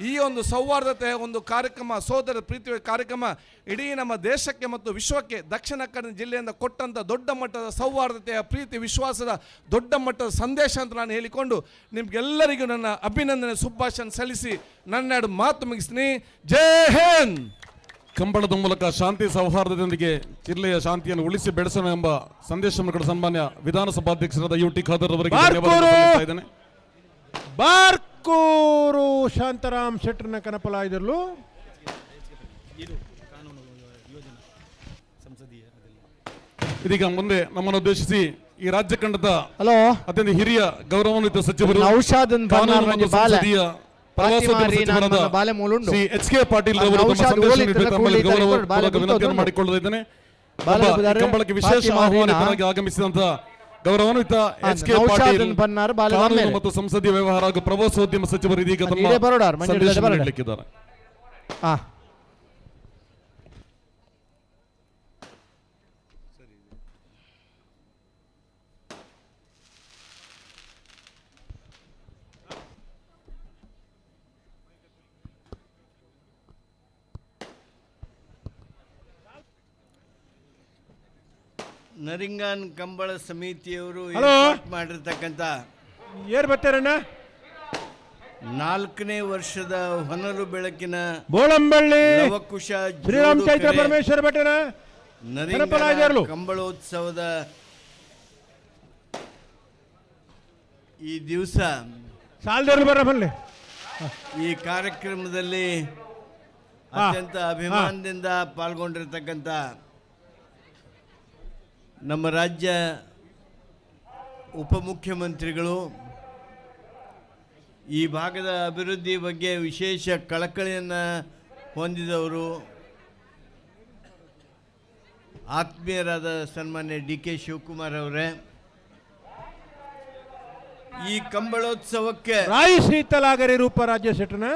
ಈ ಒಂದು ಸೌಹಾರ್ದತೆಯ ಒಂದು ಕಾರ್ಯಕ್ರಮ, ಸೋದರ ಪ್ರೀತಿಯ ಕಾರ್ಯಕ್ರಮ ಇಡೀ ನಮ್ಮ ದೇಶಕ್ಕೆ ಮತ್ತು ವಿಶ್ವಕ್ಕೆ ದಕ್ಷಿಣ ಕನ್ನಡ ಜಿಲ್ಲೆಯಿಂದ ಕೊಟ್ಟಂಥ ದೊಡ್ಡ ಮಟ್ಟದ ಸೌಹಾರ್ದತೆಯ ಪ್ರೀತಿ ವಿಶ್ವಾಸದ ದೊಡ್ಡ ಮಟ್ಟದ ಸಂದೇಶ ಅಂತ ನಾನು ಹೇಳಿಕೊಂಡು ನಿಮ್ಗೆಲ್ಲರಿಗೂ ನನ್ನ ಅಭಿನಂದನೆ ಶುಭಾಶಯ ಸಲ್ಲಿಸಿ ನನ್ನೆರಡು ಮಾತು ಮುಗಿಸ್ತೀನಿ. ಜೈ ಹಿಂದ್. ಕಂಬಳದ ಮೂಲಕ ಶಾಂತಿ ಸೌಹಾರ್ದದೊಂದಿಗೆ ಜಿಲ್ಲೆಯ ಶಾಂತಿಯನ್ನು ಉಳಿಸಿ ಬೆಳೆಸೋಣ ಎಂಬ ಸಂದೇಶವನ್ನು ಕೂಡ ಸನ್ಮಾನ್ಯ ವಿಧಾನಸಭಾಧ್ಯಕ್ಷರಾದ ಯು ಟಿ ಖಾದರ್ ಅವರಿಗೆ ಧನ್ಯವಾದ ಇದ್ದೇನೆ. ಬಾರ್ಕೂರು ಶಾಂತಾರಾಮ್ ಶೆಟ್ಟರ್ನ ಕನಪಲಾಯ್ದರ್ಲು. ಇದೀಗ ಮುಂದೆ ನಮ್ಮನ್ನು ಉದ್ದೇಶಿಸಿ ಈ ರಾಜ್ಯ ಖಂಡದ ಅತ್ಯಂತ ಹಿರಿಯ ಗೌರವಾನ್ವಿತ ಸಚಿವರು, ಕಾನೂನು ಮತ್ತು ಸಂಸದೀಯ ಪ್ರವಾಸೋದ್ಯಮ ಸಚಿವರಾದ ಶ್ರೀ ಎಚ್ ಕೆ ಪಾಟೀಲ್ ಅವರು ತಮ್ಮ ಸಂದೇಶ ತಮ್ಮಲ್ಲಿ ಗೌರವಪೂರ್ವಕ ವಿನಂತಿಯನ್ನು ಮಾಡಿಕೊಳ್ಳಲಿದ್ದೇನೆ. ಕಂಬಳಕ್ಕೆ ವಿಶೇಷ ಆಹ್ವಾನಿತರಾಗಿ ಆಗಮಿಸಿದಂತಹ ಗೌರವಾನ್ವಿತ ಎಚ್ ಕೆ ಪಾಟೀಲ್, ಕಾನೂನು ಮತ್ತು ಸಂಸದೀಯ ವ್ಯವಹಾರ ಹಾಗೂ ಪ್ರವಾಸೋದ್ಯಮ ಸಚಿವರು ಇದೀಗ ತಮ್ಮ ಸಂದೇಶ ನೀಡಲಿಕ್ಕಿದ್ದಾರೆ. ನರಿಂಗಾನ್ ಕಂಬಳ ಸಮಿತಿಯವರು ಏರ್ಪಾಟ್ ಮಾಡಿರ್ತಕ್ಕಂಥ ಏರ್ ಬರ್ತಾರಣ್ಣ 4ನೇ ವರ್ಷದ ಹೊನಲು ಬೆಳಕಿನ ಬೋಳಂಬಳ್ಳಿ ಲವಕುಶ ಶ್ರೀರಾಮ್ ಚೈತ್ರ ಪರಮೇಶ್ವರ ಭಟ್ಟನ ನರಿಂಗಾನ ಕಂಬಳೋತ್ಸವದ ಈ ದಿವಸ ಈ ಕಾರ್ಯಕ್ರಮದಲ್ಲಿ ಅತ್ಯಂತ ಅಭಿಮಾನದಿಂದ ಪಾಲ್ಗೊಂಡಿರ್ತಕ್ಕಂಥ ನಮ್ಮ ರಾಜ್ಯ ಉಪಮುಖ್ಯಮಂತ್ರಿಗಳು, ಈ ಭಾಗದ ಅಭಿವೃದ್ಧಿ ಬಗ್ಗೆ ವಿಶೇಷ ಕಳಕಳಿಯನ್ನು ಹೊಂದಿದವರು, ಆತ್ಮೀಯರಾದ ಸನ್ಮಾನ್ಯ ಡಿ ಕೆ ಶಿವಕುಮಾರ್ ಅವರೇ, ಈ ಕಂಬಳೋತ್ಸವಕ್ಕೆ ರಾಯಿ ಶೀತಲಾಗರಿ ರೂಪ ರಾಜ್ಯ ಶೆಟ್ಟನ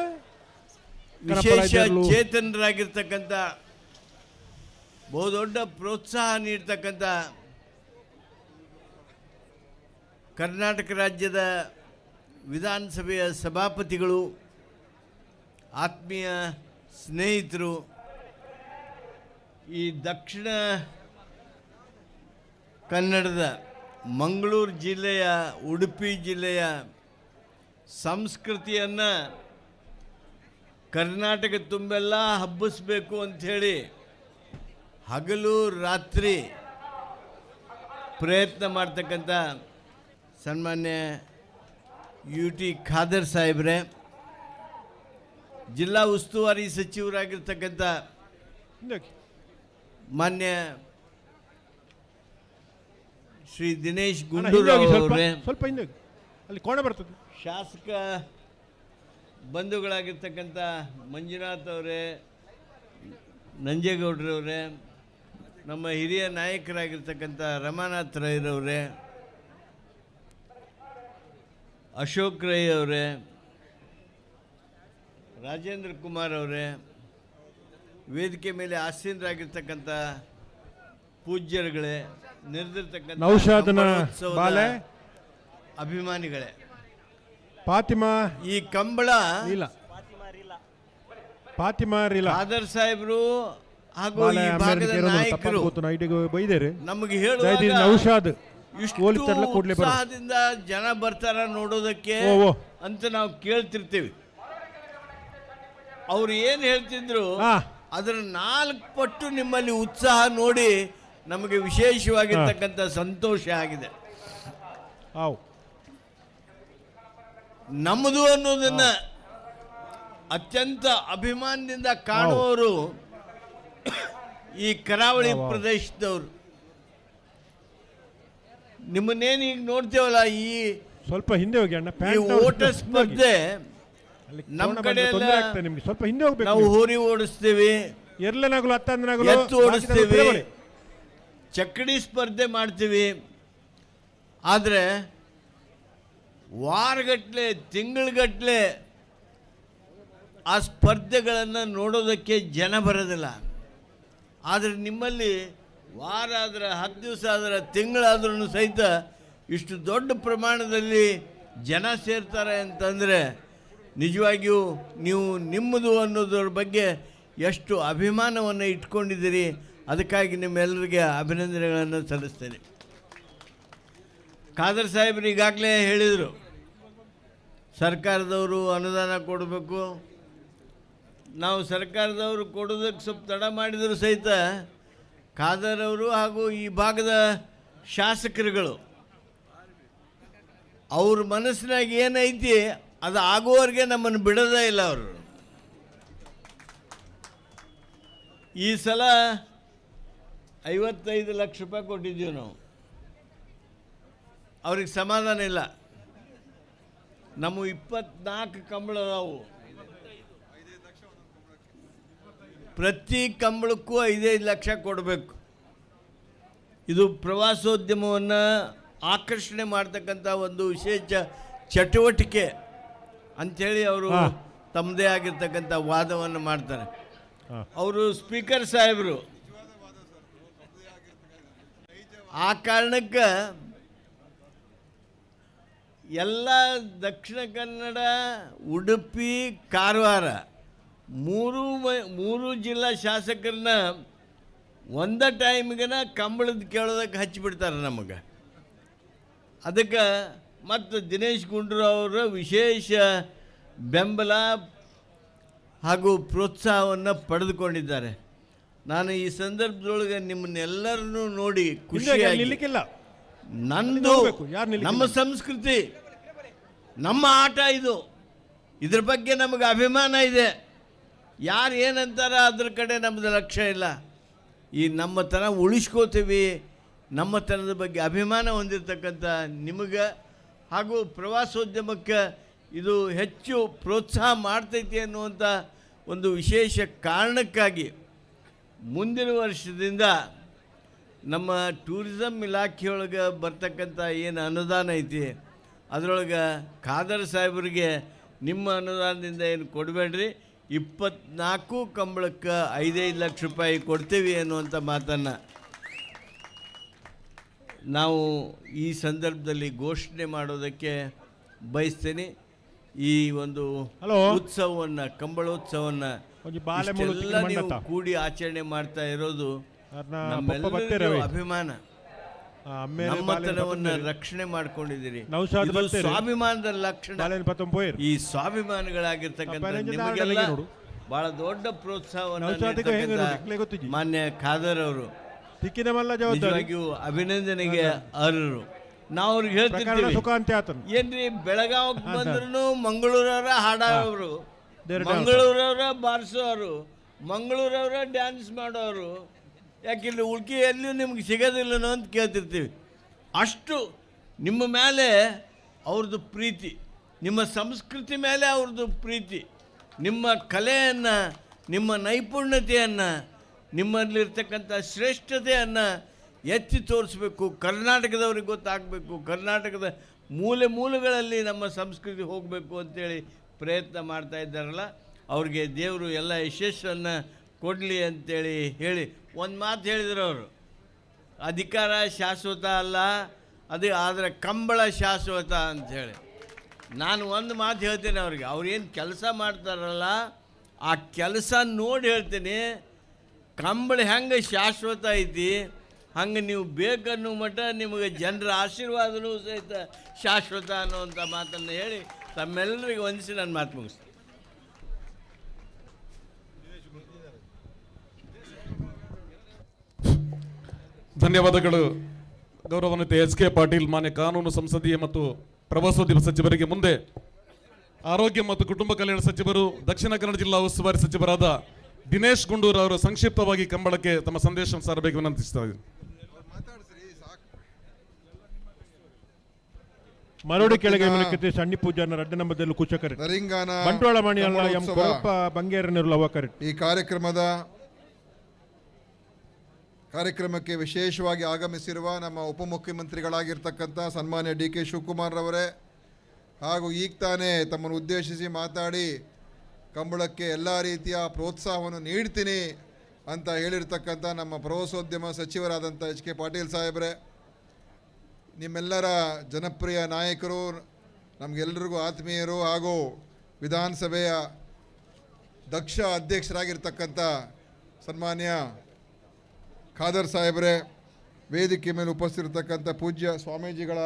ವಿಶೇಷ ಚೇತನರಾಗಿರ್ತಕ್ಕಂಥ ಬಹುದೊಡ್ಡ ಪ್ರೋತ್ಸಾಹ ನೀಡ್ತಕ್ಕಂಥ ಕರ್ನಾಟಕ ರಾಜ್ಯದ ವಿಧಾನಸಭೆಯ ಸಭಾಪತಿಗಳು, ಆತ್ಮೀಯ ಸ್ನೇಹಿತರು, ಈ ದಕ್ಷಿಣ ಕನ್ನಡದ ಮಂಗಳೂರು ಜಿಲ್ಲೆಯ ಉಡುಪಿ ಜಿಲ್ಲೆಯ ಸಂಸ್ಕೃತಿಯನ್ನು ಕರ್ನಾಟಕ ತುಂಬೆಲ್ಲ ಹಬ್ಬಿಸಬೇಕು ಅಂಥೇಳಿ ಹಗಲು ರಾತ್ರಿ ಪ್ರಯತ್ನ ಮಾಡ್ತಕ್ಕಂಥ ಸನ್ಮಾನ್ಯ ಯು ಟಿ ಖಾದರ್ ಸಾಹೇಬ್ರೆ, ಜಿಲ್ಲಾ ಉಸ್ತುವಾರಿ ಸಚಿವರಾಗಿರ್ತಕ್ಕಂಥ ಮಾನ್ಯ ಶ್ರೀ ದಿನೇಶ್ ಗುಂಡೂರಾವ್ ಅವರೇ, ಸ್ವಲ್ಪ ಹಿಂದೆ ಅಲ್ಲಿ ಕೋಣ ಬರ್ತದೆ, ಶಾಸಕ ಬಂಧುಗಳಾಗಿರ್ತಕ್ಕಂಥ ಮಂಜುನಾಥ್ ಅವರೇ, ನಂಜೇಗೌಡರವರೇ, ನಮ್ಮ ಹಿರಿಯ ನಾಯಕರಾಗಿರ್ತಕ್ಕಂಥ ರಮಾನಾಥ್ ರೈರವರೇ, ಅಶೋಕ್ ರೈ ಅವರೇ, ರಾಜೇಂದ್ರ ಕುಮಾರ್ ಅವರೇ, ವೇದಿಕೆ ಮೇಲೆ ಆಸೀನರಾಗಿರ್ತಕ್ಕಂಥ ಪೂಜ್ಯರುಗಳೇ, ನೆರೆದಿರ್ತಕ್ಕಂಥ ನೌಶಾದನ ಬಾಲೆ ಅಭಿಮಾನಿಗಳೇ, ಫಾತಿಮಾ ಈ ಕಂಬಳ ಇಲ್ಲ ಫಾತಿಮಾ ರೀಲಾ ಖಾದರ್ ಸಾಹೇಬರು ಹಾಗೂ ಈ ಭಾಗದ ನಾಯಕರು ನಮಗೆ ಹೇಳುವಾಗ ನೌಶಾದ್ ಇಷ್ಟು ಉತ್ಸಾಹದಿಂದ ಜನ ಬರ್ತಾರ ನೋಡೋದಕ್ಕೆ ಅಂತ ನಾವು ಕೇಳ್ತಿರ್ತೀವಿ. ಅವ್ರು ಏನು ಹೇಳ್ತಿದ್ರು ಅದರ 4 ಪಟ್ಟು ನಿಮ್ಮಲ್ಲಿ ಉತ್ಸಾಹ ನೋಡಿ ನಮಗೆ ವಿಶೇಷವಾಗಿರ್ತಕ್ಕಂಥ ಸಂತೋಷ ಆಗಿದೆ. ನಮ್ಮದು ಅನ್ನೋದನ್ನ ಅತ್ಯಂತ ಅಭಿಮಾನದಿಂದ ಕಾಣುವವರು ಈ ಕರಾವಳಿ ಪ್ರದೇಶದವರು. ನಿಮ್ಮನ್ನೇನು ಈಗ ನೋಡ್ತೇವಲ್ಲ, ಈ ಸ್ವಲ್ಪ ಹಿಂದೆ ಹೋಗಿ ಅಣ್ಣ, ಈ ಓಟ ಸ್ಪರ್ಧೆ ನಮ್ಮ ಕಡೆ ನಿಮ್ಗೆ ಸ್ವಲ್ಪ ಹಿಂದೆ ಹೋಗ್ಬೇಕು. ನಾವು ಹೋರಿ ಓಡಿಸ್ತೀವಿ, ಎತ್ತು ಓಡಿಸ್ತೀವಿ, ಚಕ್ಕಡಿ ಸ್ಪರ್ಧೆ ಮಾಡ್ತೀವಿ. ಆದರೆ ವಾರಗಟ್ಟಲೆ ತಿಂಗಳುಗಟ್ಟಲೆ ಆ ಸ್ಪರ್ಧೆಗಳನ್ನು ನೋಡೋದಕ್ಕೆ ಜನ ಬರೋದಿಲ್ಲ. ಆದರೆ ನಿಮ್ಮಲ್ಲಿ ವಾರ ಆದರೆ, 10 ದಿವಸ ಆದರೆ, ತಿಂಗಳಾದ್ರೂ ಸಹಿತ ಇಷ್ಟು ದೊಡ್ಡ ಪ್ರಮಾಣದಲ್ಲಿ ಜನ ಸೇರ್ತಾರೆ ಅಂತಂದರೆ ನಿಜವಾಗಿಯೂ ನೀವು ನಿಮ್ಮದು ಅನ್ನೋದ್ರ ಬಗ್ಗೆ ಎಷ್ಟು ಅಭಿಮಾನವನ್ನು ಇಟ್ಕೊಂಡಿದ್ದೀರಿ. ಅದಕ್ಕಾಗಿ ನಿಮ್ಮೆಲ್ಲರಿಗೆ ಅಭಿನಂದನೆಗಳನ್ನು ಸಲ್ಲಿಸ್ತೇನೆ. ಖಾದರ್ ಸಾಹೇಬರು ಈಗಾಗಲೇ ಹೇಳಿದರು, ಸರ್ಕಾರದವರು ಅನುದಾನ ಕೊಡಬೇಕು. ನಾವು ಸರ್ಕಾರದವರು ಕೊಡೋದಕ್ಕೆ ಸ್ವಲ್ಪ ತಡ ಮಾಡಿದರೂ ಸಹಿತ ಖಾದರ್ ಅವರು ಹಾಗೂ ಈ ಭಾಗದ ಶಾಸಕರುಗಳು ಅವ್ರ ಮನಸ್ಸಿನಾಗ ಏನೈತಿ ಅದು ಆಗುವವರೆಗೆ ನಮ್ಮನ್ನು ಬಿಡೋದೇ ಇಲ್ಲ ಅವರು. ಈ ಸಲ 55 ಲಕ್ಷ ರೂಪಾಯಿ ಕೊಟ್ಟಿದ್ದೀವಿ ನಾವು. ಅವ್ರಿಗೆ ಸಮಾಧಾನ ಇಲ್ಲ. ನಮ್ಮ 24 ಕಂಬಳ ಅದಾವು, ಪ್ರತಿ ಕಂಬಳಕ್ಕೂ 5-5 ಲಕ್ಷ ಕೊಡಬೇಕು. ಇದು ಪ್ರವಾಸೋದ್ಯಮವನ್ನು ಆಕರ್ಷಣೆ ಮಾಡ್ತಕ್ಕಂಥ ಒಂದು ವಿಶೇಷ ಚಟುವಟಿಕೆ ಅಂಥೇಳಿ ಅವರು ತಮ್ಮದೇ ಆಗಿರ್ತಕ್ಕಂಥ ವಾದವನ್ನು ಮಾಡ್ತಾರೆ. ಅವರು ಸ್ಪೀಕರ್ ಸಾಹೇಬರು ಆ ಕಾರಣಕ್ಕೆ ಎಲ್ಲ ದಕ್ಷಿಣ ಕನ್ನಡ, ಉಡುಪಿ, ಕಾರವಾರ ಮೂರು ಜಿಲ್ಲಾ ಶಾಸಕರನ್ನ ಒಂದೇ ಟೈಮ್ಗೆನ ಕಂಬಳದ ಕೇಳೋದಕ್ಕೆ ಹಚ್ಚಿಬಿಡ್ತಾರೆ ನಮಗೆ. ಅದಕ್ಕೆ ಮತ್ತು ದಿನೇಶ್ ಗುಂಡೂರಾವ್ ಅವರ ವಿಶೇಷ ಬೆಂಬಲ ಹಾಗೂ ಪ್ರೋತ್ಸಾಹವನ್ನು ಪಡೆದುಕೊಂಡಿದ್ದಾರೆ. ನಾನು ಈ ಸಂದರ್ಭದೊಳಗೆ ನಿಮ್ಮನ್ನೆಲ್ಲರನ್ನೂ ನೋಡಿ ಖುಷಿಯಾಗಿ, ನಂದು ನಮ್ಮ ಸಂಸ್ಕೃತಿ, ನಮ್ಮ ಆಟ ಇದು, ಇದ್ರ ಬಗ್ಗೆ ನಮಗೆ ಅಭಿಮಾನ ಇದೆ. ಯಾರು ಏನಂತಾರ ಅದ್ರ ಕಡೆ ನಮ್ಮದು ಲಕ್ಷ್ಯ ಇಲ್ಲ. ಈ ನಮ್ಮತನ ಉಳಿಸ್ಕೋತೀವಿ, ನಮ್ಮತನದ ಬಗ್ಗೆ ಅಭಿಮಾನ ಹೊಂದಿರತಕ್ಕಂಥ ನಿಮಗೆ ಹಾಗೂ ಪ್ರವಾಸೋದ್ಯಮಕ್ಕೆ ಇದು ಹೆಚ್ಚು ಪ್ರೋತ್ಸಾಹ ಮಾಡ್ತೈತಿ ಅನ್ನುವಂಥ ಒಂದು ವಿಶೇಷ ಕಾರಣಕ್ಕಾಗಿ ಮುಂದಿನ ವರ್ಷದಿಂದ ನಮ್ಮ ಟೂರಿಸಮ್ ಇಲಾಖೆಯೊಳಗೆ ಬರ್ತಕ್ಕಂಥ ಏನು ಅನುದಾನ ಐತಿ ಅದರೊಳಗೆ ಖಾದರ್ ಸಾಹೇಬರಿಗೆ ನಿಮ್ಮ ಅನುದಾನದಿಂದ ಏನು ಕೊಡಬೇಡ್ರಿ, 24 ಕಂಬಳಕ್ಕೆ 5-5 ಲಕ್ಷ ರೂಪಾಯಿ ಕೊಡ್ತೀವಿ ಅನ್ನುವಂಥ ಮಾತನ್ನು ನಾವು ಈ ಸಂದರ್ಭದಲ್ಲಿ ಘೋಷಣೆ ಮಾಡೋದಕ್ಕೆ ಬಯಸ್ತೇನೆ. ಈ ಒಂದು ಉತ್ಸವವನ್ನು, ಕಂಬಳೋತ್ಸವವನ್ನು ಇಷ್ಟೆಲ್ಲ ನೀವು ಕೂಡಿ ಆಚರಣೆ ಮಾಡ್ತಾ ಇರೋದು ನಮ್ಮೆಲ್ಲರಿಗೂ ಅಭಿಮಾನ. ನಮ್ಮತನವನ್ನು ರಕ್ಷಣೆ ಮಾಡ್ಕೊಂಡಿದ್ದೀರಿ, ಸ್ವಾಭಿಮಾನದ ಲಕ್ಷಣ. ಈ ಸ್ವಾಭಿಮಾನಿಗಳಾಗಿರ್ತಕ್ಕಂಥ ನಿಮಗೆಲ್ಲ ಬಹಳ ದೊಡ್ಡ ಪ್ರೋತ್ಸಾಹವನ್ನು ಮಾನ್ಯ ಖಾದರ್ ಅವರು ನಿಜವಾಗಿಯೂ ಅಭಿನಂದನೆಗೆ ಅರ್ಹರು. ನಾವು ಅವ್ರಿಗೆ ಹೇಳ್ತಿರ್ತೀವಿ, ಏನ್ರಿ ಬೆಳಗಾವಕ್ಕೆ ಬಂದ್ರು ಮಂಗಳೂರವರ ಹಾಡೋರು, ಮಂಗಳೂರವರ ಬಾರಿಸೋರು, ಮಂಗಳೂರವರ ಡ್ಯಾನ್ಸ್ ಮಾಡೋರು, ಯಾಕಿಲ್ಲಿ ಉಳ್ಕಿಯಲ್ಲಿಯೂ ನಿಮ್ಗೆ ಸಿಗೋದಿಲ್ಲನೋ ಅಂತ ಕೇಳ್ತಿರ್ತೀವಿ. ಅಷ್ಟು ನಿಮ್ಮ ಮೇಲೆ ಅವ್ರದ್ದು ಪ್ರೀತಿ, ನಿಮ್ಮ ಸಂಸ್ಕೃತಿ ಮೇಲೆ ಅವ್ರದ್ದು ಪ್ರೀತಿ, ನಿಮ್ಮ ಕಲೆಯನ್ನು, ನಿಮ್ಮ ನೈಪುಣ್ಯತೆಯನ್ನು, ನಿಮ್ಮಲ್ಲಿರ್ತಕ್ಕಂಥ ಶ್ರೇಷ್ಠತೆಯನ್ನು ಎತ್ತಿ ತೋರಿಸ್ಬೇಕು, ಕರ್ನಾಟಕದವ್ರಿಗೆ ಗೊತ್ತಾಗಬೇಕು, ಕರ್ನಾಟಕದ ಮೂಲೆ ಮೂಲೆಗಳಲ್ಲಿ ನಮ್ಮ ಸಂಸ್ಕೃತಿ ಹೋಗಬೇಕು ಅಂಥೇಳಿ ಪ್ರಯತ್ನ ಮಾಡ್ತಾ ಇದ್ದಾರಲ್ಲ, ಅವ್ರಿಗೆ ದೇವರು ಎಲ್ಲ ಯಶಸ್ಸನ್ನು ಕೊಡಲಿ ಅಂತೇಳಿ ಹೇಳಿ ಒಂದು ಮಾತು ಹೇಳಿದರು ಅವರು. ಅಧಿಕಾರ ಶಾಶ್ವತ ಅಲ್ಲ, ಅದು ಆದರೆ ಕಂಬಳ ಶಾಶ್ವತ ಅಂಥೇಳಿ. ನಾನು ಒಂದು ಮಾತು ಹೇಳ್ತೇನೆ ಅವ್ರಿಗೆ, ಅವ್ರೇನು ಕೆಲಸ ಮಾಡ್ತಾರಲ್ಲ ಆ ಕೆಲಸ ನೋಡಿ ಹೇಳ್ತೀನಿ, ಕಂಬಳ ಹೆಂಗೆ ಶಾಶ್ವತ ಐತಿ ಹಂಗೆ ನೀವು ಬೇಕನ್ನೋ ಮಟ್ಟ ನಿಮಗೆ ಜನರ ಆಶೀರ್ವಾದನೂ ಸಹಿತ ಶಾಶ್ವತ ಅನ್ನುವಂಥ ಮಾತನ್ನು ಹೇಳಿ ತಮ್ಮೆಲ್ಲರಿಗೂ ವಂದಿಸಿ ನನ್ನ ಮಾತು ಮುಗಿಸ್ತೀನಿ. ಧನ್ಯವಾದಗಳು ಗೌರವಾನ್ವಿತ ಎಚ್ ಕೆ ಪಾಟೀಲ್ ಮಾನ್ಯ ಕಾನೂನು ಸಂಸದೀಯ ಮತ್ತು ಪ್ರವಾಸೋದ್ಯಮ ಸಚಿವರಿಗೆ. ಮುಂದೆ ಆರೋಗ್ಯ ಮತ್ತು ಕುಟುಂಬ ಕಲ್ಯಾಣ ಸಚಿವರು, ದಕ್ಷಿಣ ಕನ್ನಡ ಜಿಲ್ಲಾ ಉಸ್ತುವಾರಿ ಸಚಿವರಾದ ದಿನೇಶ್ ಗುಂಡೂರಾವ್ ಅವರು ಸಂಕ್ಷಿಪ್ತವಾಗಿ ಕಂಬಳಕ್ಕೆ ತಮ್ಮ ಸಂದೇಶವನ್ನು ಸಾರಬೇಕು ವಿನಂತಿಸ್ತಾ ಇದ್ದೀನಿ. ಮರೋಡಿ ಕೆಳಗೆ ಸಣ್ಣ ಪೂಜಾನ ರಡ್ಡ ನಂಬದಲ್ಲಿ ಕುಚಕರೆ ಬಂಟ್ವಾಳ ಮಣಿಯಲ್ಲ ಎಂ ಕೊರಪ್ಪ ಬಂಗೇರನಿರುಳ ಅವಕರೆ. ಈ ಕಾರ್ಯಕ್ರಮಕ್ಕೆ ವಿಶೇಷವಾಗಿ ಆಗಮಿಸಿರುವ ನಮ್ಮ ಉಪಮುಖ್ಯಮಂತ್ರಿಗಳಾಗಿರ್ತಕ್ಕಂಥ ಸನ್ಮಾನ್ಯ ಡಿ ಕೆ ಶಿವಕುಮಾರ್ ರವರೇ, ಹಾಗೂ ಈಗ ತಾನೇ ತಮ್ಮನ್ನು ಉದ್ದೇಶಿಸಿ ಮಾತಾಡಿ ಕಂಬಳಕ್ಕೆ ಎಲ್ಲ ರೀತಿಯ ಪ್ರೋತ್ಸಾಹವನ್ನು ನೀಡ್ತೀನಿ ಅಂತ ಹೇಳಿರ್ತಕ್ಕಂಥ ನಮ್ಮ ಪ್ರವಾಸೋದ್ಯಮ ಸಚಿವರಾದಂಥ ಎಚ್ ಕೆ ಪಾಟೀಲ್ ಸಾಹೇಬ್ರೆ, ನಿಮ್ಮೆಲ್ಲರ ಜನಪ್ರಿಯ ನಾಯಕರು, ನಮಗೆಲ್ಲರಿಗೂ ಆತ್ಮೀಯರು ಹಾಗೂ ವಿಧಾನಸಭೆಯ ದಕ್ಷ ಅಧ್ಯಕ್ಷರಾಗಿರ್ತಕ್ಕಂಥ ಸನ್ಮಾನ್ಯ ಖಾದರ್ ಸಾಹೇಬ್ರೆ, ವೇದಿಕೆ ಮೇಲೆ ಉಪಸ್ಥಿತಿರ್ತಕ್ಕಂಥ ಪೂಜ್ಯ ಸ್ವಾಮೀಜಿಗಳ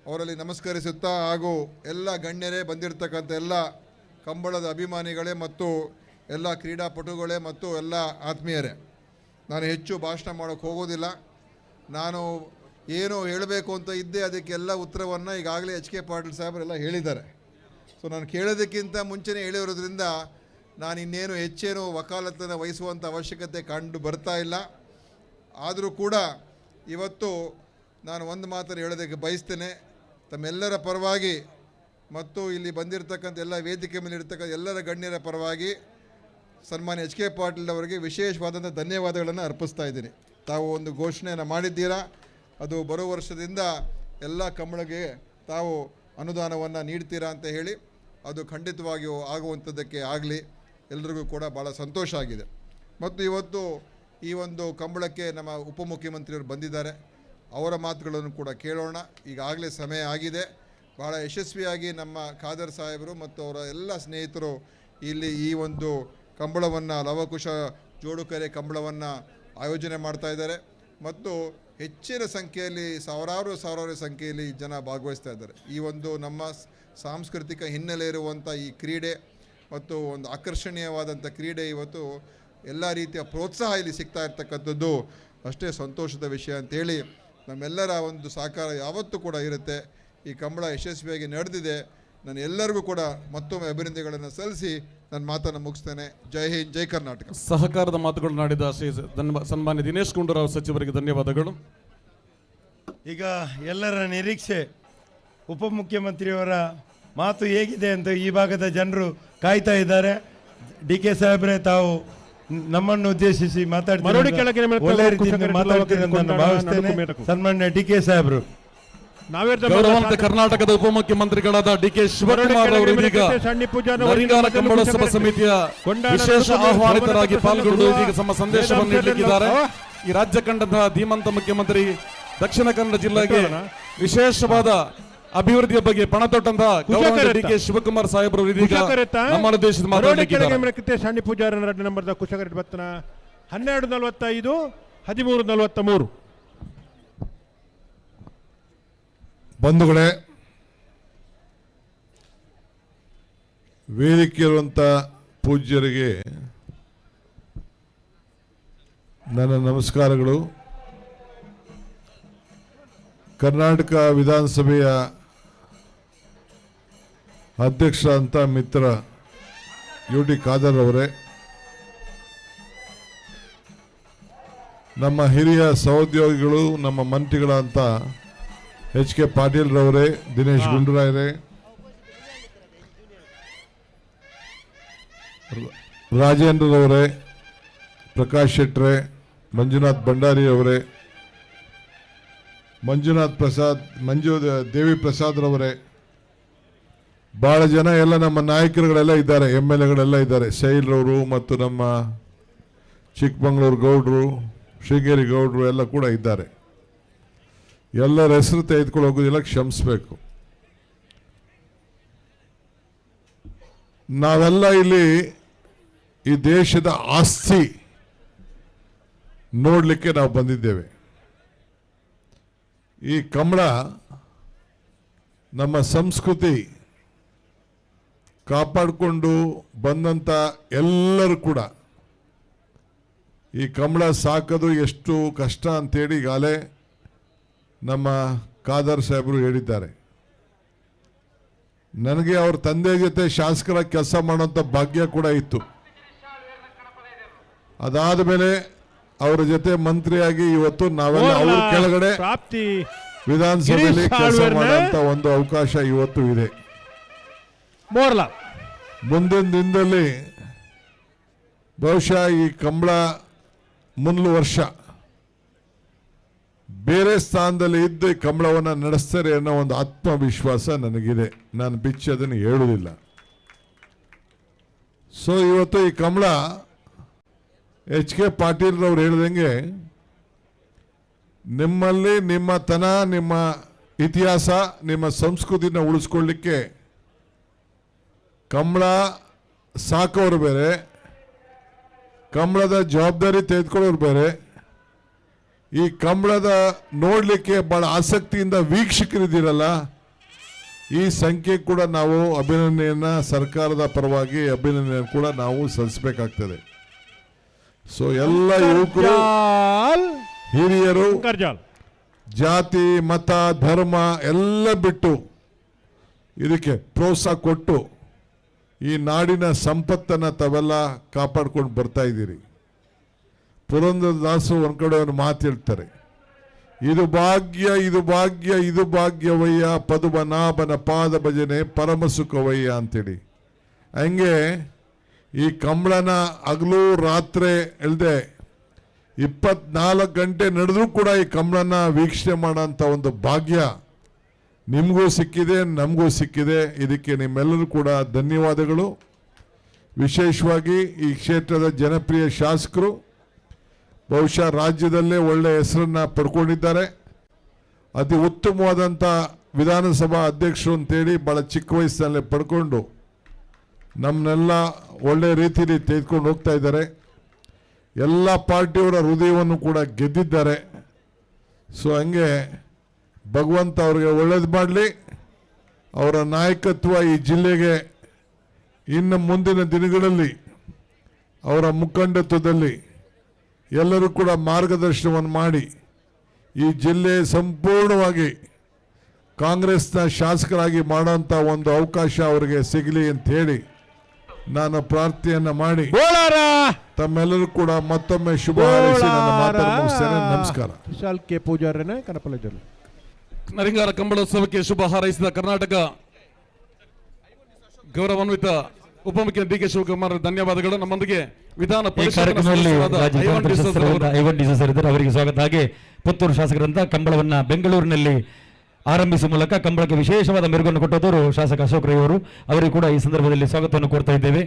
ಅವರಲ್ಲಿ ನಮಸ್ಕರಿಸುತ್ತಾ, ಹಾಗೂ ಎಲ್ಲ ಗಣ್ಯರೇ, ಬಂದಿರತಕ್ಕಂಥ ಎಲ್ಲ ಕಂಬಳದ ಅಭಿಮಾನಿಗಳೇ ಮತ್ತು ಎಲ್ಲ ಕ್ರೀಡಾಪಟುಗಳೇ ಮತ್ತು ಎಲ್ಲ ಆತ್ಮೀಯರೇ, ನಾನು ಹೆಚ್ಚು ಭಾಷಣ ಮಾಡೋಕ್ಕೆ ಹೋಗೋದಿಲ್ಲ. ನಾನು ಏನು ಹೇಳಬೇಕು ಅಂತ ಇದ್ದೆ, ಅದಕ್ಕೆಲ್ಲ ಉತ್ತರವನ್ನು ಈಗಾಗಲೇ ಎಚ್ ಕೆ ಪಾಟೀಲ್ ಸಾಹೇಬರೆಲ್ಲ ಹೇಳಿದ್ದಾರೆ. ಸೊ ನಾನು ಕೇಳೋದಕ್ಕಿಂತ ಮುಂಚೆನೇ ಹೇಳಿರೋದ್ರಿಂದ ನಾನು ಇನ್ನೇನು ಹೆಚ್ಚೇನು ವಕಾಲತ್ತನ್ನು ವಹಿಸುವಂಥ ಅವಶ್ಯಕತೆ ಕಂಡು ಬರ್ತಾ ಇಲ್ಲ. ಆದರೂ ಕೂಡ ಇವತ್ತು ನಾನು ಒಂದು ಮಾತನ್ನು ಹೇಳೋದಕ್ಕೆ ಬಯಸ್ತೇನೆ. ತಮ್ಮೆಲ್ಲರ ಪರವಾಗಿ ಮತ್ತು ಇಲ್ಲಿ ಬಂದಿರತಕ್ಕಂಥ ಎಲ್ಲ ವೇದಿಕೆ ಮೇಲೆ ಇರ್ತಕ್ಕಂಥ ಎಲ್ಲರ ಗಣ್ಯರ ಪರವಾಗಿ ಸನ್ಮಾನ್ಯ ಎಚ್ ಕೆ ಪಾಟೀಲ್ ಅವರಿಗೆ ವಿಶೇಷವಾದಂಥ ಧನ್ಯವಾದಗಳನ್ನು ಅರ್ಪಿಸ್ತಾ ಇದ್ದೀನಿ. ತಾವು ಒಂದು ಘೋಷಣೆಯನ್ನು ಮಾಡಿದ್ದೀರಾ, ಅದು ಬರೋ ವರ್ಷದಿಂದ ಎಲ್ಲ ಕಂಬಳಗೆ ತಾವು ಅನುದಾನವನ್ನು ನೀಡ್ತೀರಾ ಅಂತ ಹೇಳಿ, ಅದು ಖಂಡಿತವಾಗಿಯೂ ಆಗುವಂಥದ್ದಕ್ಕೆ ಆಗಲಿ, ಎಲ್ರಿಗೂ ಕೂಡ ಭಾಳ ಸಂತೋಷ ಆಗಿದೆ. ಮತ್ತು ಇವತ್ತು ಈ ಒಂದು ಕಂಬಳಕ್ಕೆ ನಮ್ಮ ಉಪಮುಖ್ಯಮಂತ್ರಿಯವರು ಬಂದಿದ್ದಾರೆ, ಅವರ ಮಾತುಗಳನ್ನು ಕೂಡ ಕೇಳೋಣ. ಈಗಾಗಲೇ ಸಮಯ ಆಗಿದೆ. ಭಾಳ ಯಶಸ್ವಿಯಾಗಿ ನಮ್ಮ ಖಾದರ್ ಸಾಹೇಬರು ಮತ್ತು ಅವರ ಎಲ್ಲ ಸ್ನೇಹಿತರು ಇಲ್ಲಿ ಈ ಒಂದು ಕಂಬಳವನ್ನು, ಲವಕುಶ ಜೋಡುಕರೆ ಕಂಬಳವನ್ನು ಆಯೋಜನೆ ಮಾಡ್ತಾ ಇದ್ದಾರೆ ಮತ್ತು ಹೆಚ್ಚಿನ ಸಂಖ್ಯೆಯಲ್ಲಿ ಸಾವಿರಾರು ಸಾವಿರಾರು ಸಂಖ್ಯೆಯಲ್ಲಿ ಜನ ಭಾಗವಹಿಸ್ತಾ ಇದ್ದಾರೆ. ಈ ಒಂದು ನಮ್ಮ ಸಾಂಸ್ಕೃತಿಕ ಹಿನ್ನೆಲೆ ಇರುವಂಥ ಈ ಕ್ರೀಡೆ ಮತ್ತು ಒಂದು ಆಕರ್ಷಣೀಯವಾದಂಥ ಕ್ರೀಡೆ ಇವತ್ತು ಎಲ್ಲ ರೀತಿಯ ಪ್ರೋತ್ಸಾಹ ಇಲ್ಲಿ ಸಿಗ್ತಾ ಇರ್ತಕ್ಕಂಥದ್ದು ಅಷ್ಟೇ ಸಂತೋಷದ ವಿಷಯ ಅಂತೇಳಿ ನಮ್ಮೆಲ್ಲರ ಒಂದು ಸಹಕಾರ ಯಾವತ್ತೂ ಕೂಡ ಇರುತ್ತೆ. ಈ ಕಂಬಳ ಯಶಸ್ವಿಯಾಗಿ ನಡೆದಿದೆ. ನಾನು ಎಲ್ಲರಿಗೂ ಕೂಡ ಮತ್ತೊಮ್ಮೆ ಅಭಿನಂದನೆಗಳನ್ನು ಸಲ್ಲಿಸಿ ನನ್ನ ಮಾತನ್ನು ಮುಗಿಸ್ತೇನೆ. ಜೈ ಹಿಂದ್, ಜೈ ಕರ್ನಾಟಕ. ಸಹಕಾರದ ಮಾತುಗಳು ನಾಡಿದ ಶ್ರೀ ಸನ್ಮಾನ್ಯ ದಿನೇಶ್ ಗುಂಡೂರಾವ್ ಸಚಿವರಿಗೆ ಧನ್ಯವಾದಗಳು. ಈಗ ಎಲ್ಲರ ನಿರೀಕ್ಷೆ ಉಪಮುಖ್ಯಮಂತ್ರಿಯವರ ಮಾತು ಹೇಗಿದೆ ಅಂತ ಈ ಭಾಗದ ಜನರು ಕಾಯ್ತಾ ಇದ್ದಾರೆ. ಡಿ ಕೆ ಸಾಹೇಬ್ರೆ, ತಾವು ನಮ್ಮನ್ನು ಉದ್ದೇಶಿಸಿ ಮಾತಾಡ್ತೀರಿ, ಒಳ್ಳೆ ರೀತಿಯಿಂದ ಮಾತಾಡ್ತೀರಿ ಅಂತ ನಾನು ಭಾವಿಸ್ತೇನೆ. ಸನ್ಮಾನ್ಯ ಡಿ ಕೆ ಸಾಹೇಬ್ರು. ಗೌರವಾನ್ವಿತ ಕರ್ನಾಟಕದ ಉಪಮುಖ್ಯಮಂತ್ರಿಗಳಾದ ಡಿ ಕೆ ಶಿವಕುಮಾರ್ ಅವರು ಇದೀಗ ನರಿಂಗಾನ ಕಂಬಳೋತ್ಸವ ಸಮಿತಿಯ ವಿಶೇಷ ಆಹ್ವಾನಿತರಾಗಿ ಪಾಲ್ಗೊಂಡು ಇದೀಗ ತಮ್ಮ ಸಂದೇಶವನ್ನು ನೀಡಲಿಕ್ಕಿದ್ದಾರೆ. ಈ ರಾಜ್ಯ ಕಂಡಂತಹ ಧೀಮಂತ ಮುಖ್ಯಮಂತ್ರಿ ದಕ್ಷಿಣ ಕನ್ನಡ ಜಿಲ್ಲೆಗೆ ವಿಶೇಷವಾದ ಅಭಿವೃದ್ಧಿಯ ಬಗ್ಗೆ ಪಣ ತೊಟ್ಟಂತ ಡಿ ಕೆ ಶಿವಕುಮಾರ್ ಸಾಹೇಬರು ಇದೀಗ ನಮ್ಮ ದೇಶದ ಮಾತನಾಡಲಿಕ್ಕಿದ್ದಾರೆ. ಸಣ್ಣ ಪೂಜಾರನ 2 ನಂಬರ್ದ ಕುಶಕರೆಟ್ ಬತ್ತನ 12:45 13:43. ಬಂಧುಗಳೇ, ವೇದಿಕೆಯಿರುವಂಥ ಪೂಜ್ಯರಿಗೆ ನನ್ನ ನಮಸ್ಕಾರಗಳು. ಕರ್ನಾಟಕ ವಿಧಾನಸಭೆಯ ಅಧ್ಯಕ್ಷ ಅಂತ ಮಿತ್ರ ಯು ಟಿ ಖಾದರ್ ಅವರೇ, ನಮ್ಮ ಹಿರಿಯ ಸಹೋದ್ಯೋಗಿಗಳು, ನಮ್ಮ ಮಂತ್ರಿಗಳಂತ ಎಚ್ ಕೆ ಪಾಟೀಲ್ರವರೇ, ದಿನೇಶ್ ಗುಂಡೂರಾಯರೇ, ರಾಜೇಂದ್ರರವರೇ, ಪ್ರಕಾಶ್ ಶೆಟ್ರೆ, ಮಂಜುನಾಥ್ ಭಂಡಾರಿ ಅವರೇ, ಮಂಜುನಾಥ್ ಪ್ರಸಾದ್, ಮಂಜು ದೇವಿ ಪ್ರಸಾದ್ರವರೇ, ಭಾಳ ಜನ ಎಲ್ಲ ನಮ್ಮ ನಾಯಕರುಗಳೆಲ್ಲ ಇದ್ದಾರೆ, ಎಮ್ ಎಲ್ ಎಗಳೆಲ್ಲ ಇದ್ದಾರೆ, ಶೈಲ್ರವರು ಮತ್ತು ನಮ್ಮ ಚಿಕ್ಕಮಂಗ್ಳೂರು ಗೌಡರು, ಶೃಂಗೇರಿ ಗೌಡರು ಎಲ್ಲ ಕೂಡ ಇದ್ದಾರೆ. ಎಲ್ಲರ ಹೆಸರು ತೆಗೆದುಕೊಂಡು ಹೋಗೋದಿಲ್ಲ, ಕ್ಷಮಿಸಬೇಕು. ನಾವೆಲ್ಲ ಇಲ್ಲಿ ಈ ದೇಶದ ಆಸ್ತಿ ನೋಡಲಿಕ್ಕೆ ನಾವು ಬಂದಿದ್ದೇವೆ. ಈ ಕಂಬಳ ನಮ್ಮ ಸಂಸ್ಕೃತಿ ಕಾಪಾಡಿಕೊಂಡು ಬಂದಂಥ ಎಲ್ಲರೂ ಕೂಡ ಈ ಕಂಬಳ ಸಾಕೋದು ಎಷ್ಟು ಕಷ್ಟ ಅಂತೇಳಿ ಈಗಾಗಲೇ ನಮ್ಮ ಖಾದರ್ ಸಾಹೇಬರು ಹೇಳಿದ್ದಾರೆ. ನನಗೆ ಅವ್ರ ತಂದೆ ಜೊತೆ ಶಾಸಕರ ಕೆಲಸ ಮಾಡುವಂಥ ಭಾಗ್ಯ ಕೂಡ ಇತ್ತು. ಅದಾದ ಮೇಲೆ ಅವರ ಜೊತೆ ಮಂತ್ರಿಯಾಗಿ ಇವತ್ತು ನಾವೆಲ್ಲ ಅವ್ರ ಕೆಳಗಡೆ ವಿಧಾನಸಭೆಯಲ್ಲಿ ಕೆಲಸ ಮಾಡುವಂತ ಒಂದು ಅವಕಾಶ ಇವತ್ತು ಇದೆ. ಮುಂದಿನ ದಿನದಲ್ಲಿ ಬಹುಶಃ ಈ ಕಂಬಳ ಮುಂದ್ಲು ವರ್ಷ ಬೇರೆ ಸ್ಥಾನದಲ್ಲಿ ಇದ್ದು ಈ ಕಂಬಳವನ್ನು ನಡೆಸ್ತಾರೆ ಅನ್ನೋ ಒಂದು ಆತ್ಮವಿಶ್ವಾಸ ನನಗಿದೆ. ನಾನು ಬಿಚ್ಚಿ ಅದನ್ನು ಹೇಳುವುದಿಲ್ಲ. ಸೊ ಇವತ್ತು ಈ ಕಂಬಳ ಎಚ್ ಕೆ ಪಾಟೀಲ್ರವ್ರು ಹೇಳಿದಂಗೆ ನಿಮ್ಮಲ್ಲಿ ನಿಮ್ಮ ತನ, ನಿಮ್ಮ ಇತಿಹಾಸ, ನಿಮ್ಮ ಸಂಸ್ಕೃತಿನ ಉಳಿಸ್ಕೊಳ್ಳಿಕ್ಕೆ ಕಂಬಳ ಸಾಕೋರು ಬೇರೆ, ಕಂಬಳದ ಜವಾಬ್ದಾರಿ ತೆಗೆದುಕೊಳ್ಳೋರು ಬೇರೆ. ಈ ಕಂಬಳದ ನೋಡಲಿಕ್ಕೆ ಭಾಳ ಆಸಕ್ತಿಯಿಂದ ವೀಕ್ಷಕರಿದ್ದೀರಲ್ಲ, ಈ ಸಂಖ್ಯೆ ಕೂಡ ನಾವು ಅಭಿನಂದನೆಯನ್ನು ಸರ್ಕಾರದ ಪರವಾಗಿ ಅಭಿನಂದನೆ ಕೂಡ ನಾವು ಸಲ್ಲಿಸಬೇಕಾಗ್ತದೆ. ಸೊ ಎಲ್ಲ ಯುವಕರು, ಹಿರಿಯರು, ಜಾತಿ ಮತ ಧರ್ಮ ಎಲ್ಲ ಬಿಟ್ಟು ಇದಕ್ಕೆ ಪ್ರೋತ್ಸಾಹ ಕೊಟ್ಟು ಈ ನಾಡಿನ ಸಂಪತ್ತನ್ನು ತಾವೆಲ್ಲ ಕಾಪಾಡ್ಕೊಂಡು ಬರ್ತಾ ಇದ್ದೀರಿ. ಪುರಂದರದಾಸರು ಒಂದು ಕಡೆ ಒಂದು ಮಾತು ಹೇಳ್ತಾರೆ, ಇದು ಭಾಗ್ಯ, ಇದು ಭಾಗ್ಯ, ಇದು ಭಾಗ್ಯವಯ್ಯ, ಪದುಮನಾಭನ ಪಾದ ಭಜನೆ ಪರಮ ಸುಖವಯ್ಯ ಅಂತೇಳಿ. ಹಂಗೆ ಈ ಕಂಬಳನ ಹಗಲು ರಾತ್ರಿ ಇಲ್ಲದೆ 24 ಗಂಟೆ ನಡೆದ್ರೂ ಕೂಡ ಈ ಕಂಬಳನ ವೀಕ್ಷಣೆ ಮಾಡೋಂಥ ಒಂದು ಭಾಗ್ಯ ನಿಮಗೂ ಸಿಕ್ಕಿದೆ, ನಮಗೂ ಸಿಕ್ಕಿದೆ. ಇದಕ್ಕೆ ನಿಮ್ಮೆಲ್ಲರೂ ಕೂಡ ಧನ್ಯವಾದಗಳು. ವಿಶೇಷವಾಗಿ ಈ ಕ್ಷೇತ್ರದ ಜನಪ್ರಿಯ ಶಾಸಕರು ಬಹುಶಃ ರಾಜ್ಯದಲ್ಲೇ ಒಳ್ಳೆಯ ಹೆಸರನ್ನು ಪಡ್ಕೊಂಡಿದ್ದಾರೆ. ಅತಿ ಉತ್ತಮವಾದಂಥ ವಿಧಾನಸಭಾ ಅಧ್ಯಕ್ಷರು ಅಂತೇಳಿ ಭಾಳ ಚಿಕ್ಕ ವಯಸ್ಸಿನಲ್ಲೇ ಪಡ್ಕೊಂಡು ನಮ್ಮನ್ನೆಲ್ಲ ಒಳ್ಳೆಯ ರೀತಿಯಲ್ಲಿ ತೆಗೆದುಕೊಂಡು ಹೋಗ್ತಾ ಇದ್ದಾರೆ. ಎಲ್ಲ ಪಾರ್ಟಿಯವರ ಹೃದಯವನ್ನು ಕೂಡ ಗೆದ್ದಿದ್ದಾರೆ. ಸೊ ಹಂಗೆ ಭಗವಂತ ಅವ್ರಿಗೆ ಒಳ್ಳೇದು ಮಾಡಲಿ. ಅವರ ನಾಯಕತ್ವ ಈ ಜಿಲ್ಲೆಗೆ ಇನ್ನು ಮುಂದಿನ ದಿನಗಳಲ್ಲಿ ಅವರ ಮುಖಂಡತ್ವದಲ್ಲಿ ಎಲ್ಲರೂ ಕೂಡ ಮಾರ್ಗದರ್ಶನವನ್ನು ಮಾಡಿ ಈ ಜಿಲ್ಲೆ ಸಂಪೂರ್ಣವಾಗಿ ಕಾಂಗ್ರೆಸ್ನ ಶಾಸಕರಾಗಿ ಮಾಡೋಂಥ ಒಂದು ಅವಕಾಶ ಅವರಿಗೆ ಸಿಗಲಿ ಅಂತ ಹೇಳಿ ನಾನು ಪ್ರಾರ್ಥನೆಯನ್ನು ಮಾಡಿ ತಮ್ಮೆಲ್ಲರೂ ಕೂಡ ಮತ್ತೊಮ್ಮೆ ಶುಭ ಹಾರೈಸಿ ನನ್ನ ಮಾತನ್ನು ಮುಗಿಸ್ತೇನೆ. ನಮಸ್ಕಾರ. ವಿಶಾಲ್ ಕೆ ಪೂಜಾರನೇ ಕನಪಲಜಲ್ಲಿ ನರಿಂಗಾರ ಕಂಬಳೋತ್ಸವಕ್ಕೆ ಶುಭ ಹಾರೈಸಿದ ಕರ್ನಾಟಕ ಗೌರವಾನ್ವಿತ ಉಪಮುಖ್ಯಮಂತ್ರಿ ಡಿ ಕೆ ಶಿವಕುಮಾರ್ ಧನ್ಯವಾದಗಳು. ನಮ್ಮೊಂದಿಗೆ ವಿಧಾನ ಕಾರ್ಯಕ್ರಮದಲ್ಲಿ ಐವನ್ ಡಿಸೋಜ್ ಇದ್ದಾರೆ, ಅವರಿಗೆ ಸ್ವಾಗತ. ಹಾಗೆ ಪುತ್ತೂರು ಶಾಸಕರಂತ ಕಂಬಳವನ್ನ ಬೆಂಗಳೂರಿನಲ್ಲಿ ಆರಂಭಿಸುವ ಮೂಲಕ ಕಂಬಳಕ್ಕೆ ವಿಶೇಷವಾದ ಮೆರುಗನ್ನು ಕೊಟ್ಟವರು ಶಾಸಕ ಅಶೋಕ್ ರೈ ಅವರು, ಅವರಿಗೆ ಕೂಡ ಈ ಸಂದರ್ಭದಲ್ಲಿ ಸ್ವಾಗತವನ್ನು ಕೋರ್ತಾ ಇದ್ದೇವೆ.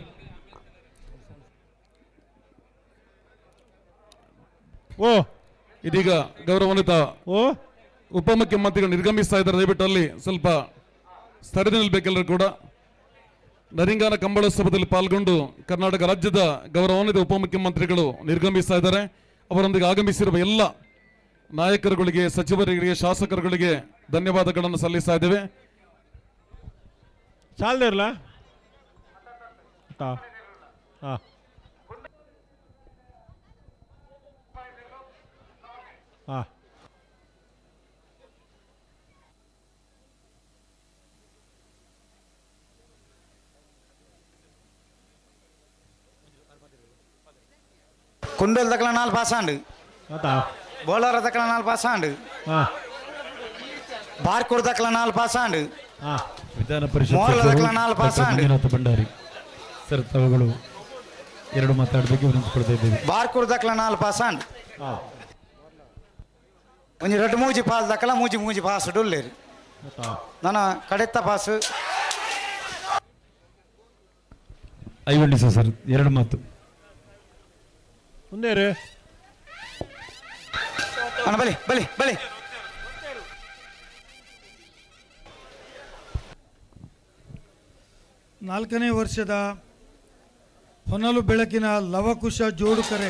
ಇದೀಗ ಗೌರವಾನ್ವಿತ ಉಪಮುಖ್ಯಮಂತ್ರಿಗಳು ನಿರ್ಗಮಿಸ್ತಾ ಇದ್ದಾರೆ. ದಯವಿಟ್ಟು ಅಲ್ಲಿ ಸ್ವಲ್ಪ ಸರಿದು ನಿಲ್ಬೇಕೆಲ್ಲರೂ ಕೂಡ. ನರಿಂಗಾನ ಕಂಬಳೋತ್ಸವದಲ್ಲಿ ಪಾಲ್ಗೊಂಡು ಕರ್ನಾಟಕ ರಾಜ್ಯದ ಗೌರವಾನ್ವಿತ ಉಪಮುಖ್ಯಮಂತ್ರಿಗಳು ನಿರ್ಗಮಿಸ್ತಾ ಇದ್ದಾರೆ. ಅವರೊಂದಿಗೆ ಆಗಮಿಸಿರುವ ಎಲ್ಲ ನಾಯಕರುಗಳಿಗೆ, ಸಚಿವರುಗಳಿಗೆ, ಶಾಸಕರುಗಳಿಗೆ ಧನ್ಯವಾದಗಳನ್ನು ಸಲ್ಲಿಸ್ತಾ ಇದ್ದೇವೆ. ಸಾಲದಿರಲ್ಲ ಹಾಂ ಹಾಂ ಕುಂಡೋಲ್ ದಕ್ಕಲ 4 pass ಆಂಡು, Bolara ದಕ್ಕಲ 4 pass ಆಂಡು, Barkur ದಕ್ಕಲ 4 pass ಆಂಡು, ವಿಧಾನ ಪರಿಷತ್ ಮೋರ್ಲ ದಕ್ಕಲ 4 ಪಾಸ್ ಆಂಡು. ಮಂಜುನಾಥ ಭಂಡಾರಿ ಸರ್, ತಾವುಗಳು ಎರಡು ಮಾತಾಡಬೇಕು ವಿನಂತಿಸ್ಕೊಳ್ತಾ ಇದ್ದೇವೆ. ಬಾರ್ಕೂರ್ ದಕ್ಕಲ 4 ಪಾಸ್ ಆಂಡು, ಒಂಜಿ ರಡ್ಡು ಮೂಜಿ ಪಾಸ್ ದಕ್ಕಲ ಮೂಜಿ ಮೂಜಿ ಪಾಸ್ ಡೊಲ್ಲೇರು ನನ್ನ ಕಡೆತ್ತ ಪಾಸ್. ಐವಳ್ಳಿ ಸರ್, ಎರಡು ಮಾತು. ಮುಂದೆ ರೀ ಅಣ್ಣ, ಬಲಿ ಬಲಿ ಬಲಿ. ನಾಲ್ಕನೇ ವರ್ಷದ ಹೊನಲು ಬೆಳಕಿನ ಲವಕುಶ ಜೋಡುಕರೆ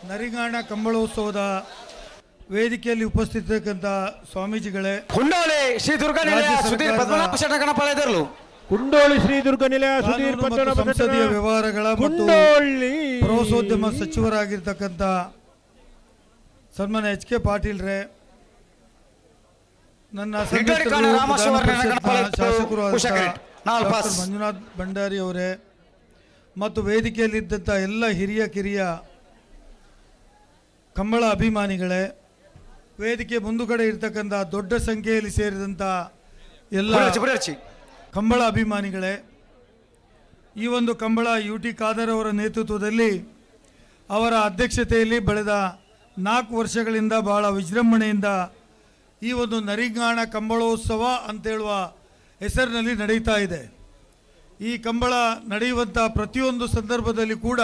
ನರಿಗಾಣ ಕಂಬಳೋತ್ಸವದ ವೇದಿಕೆಯಲ್ಲಿ ಉಪಸ್ಥಿತಕ್ಕಂಥ ಸ್ವಾಮೀಜಿಗಳೇ, ಕುಂಡೋಳಿ ಶ್ರೀ ದುರ್ಗಾ ನಿಲಯ ಸುಧೀರ್ ಪದ್ಮನಾಭ ಶೆಟ್ಟಗಣ ಪಾಳೆದರ್ಲು, ಕುಂಡೋಳಿ ಶ್ರೀ ದುರ್ಗಾ ನಿಲಯ ಸುಧೀರ್ ಪದ್ಮನಾಭ ಸಂಸದೀಯ ವ್ಯವಹಾರಗಳ ಮತ್ತು ಪ್ರವಾಸೋದ್ಯಮ ಸಚಿವರಾಗಿರ್ತಕ್ಕಂಥ ಸನ್ಮಾನ್ಯ ಎಚ್ ಕೆ ಪಾಟೀಲ್ರೇ, ನನ್ನ ಶಾಸಕರು ಮಂಜುನಾಥ್ ಭಂಡಾರಿ ಅವರೇ ಮತ್ತು ವೇದಿಕೆಯಲ್ಲಿದ್ದಂಥ ಎಲ್ಲ ಹಿರಿಯ ಕಿರಿಯ ಕಂಬಳ ಅಭಿಮಾನಿಗಳೇ, ವೇದಿಕೆ ಮುಂದುಗಡೆ ಇರ್ತಕ್ಕಂಥ ದೊಡ್ಡ ಸಂಖ್ಯೆಯಲ್ಲಿ ಸೇರಿದಂಥ ಎಲ್ಲ ಕಂಬಳ ಅಭಿಮಾನಿಗಳೇ, ಈ ಒಂದು ಕಂಬಳ ಯು ಟಿ ಖಾದರ್ ಅವರ ನೇತೃತ್ವದಲ್ಲಿ ಅವರ ಅಧ್ಯಕ್ಷತೆಯಲ್ಲಿ ಬೆಳೆದ 4 ವರ್ಷಗಳಿಂದ ಭಾಳ ವಿಜೃಂಭಣೆಯಿಂದ ಈ ಒಂದು ನರಿಂಗಾಣ ಕಂಬಳೋತ್ಸವ ಅಂತೇಳುವ ಹೆಸರಿನಲ್ಲಿ ನಡೀತಾ ಇದೆ. ಈ ಕಂಬಳ ನಡೆಯುವಂಥ ಪ್ರತಿಯೊಂದು ಸಂದರ್ಭದಲ್ಲಿ ಕೂಡ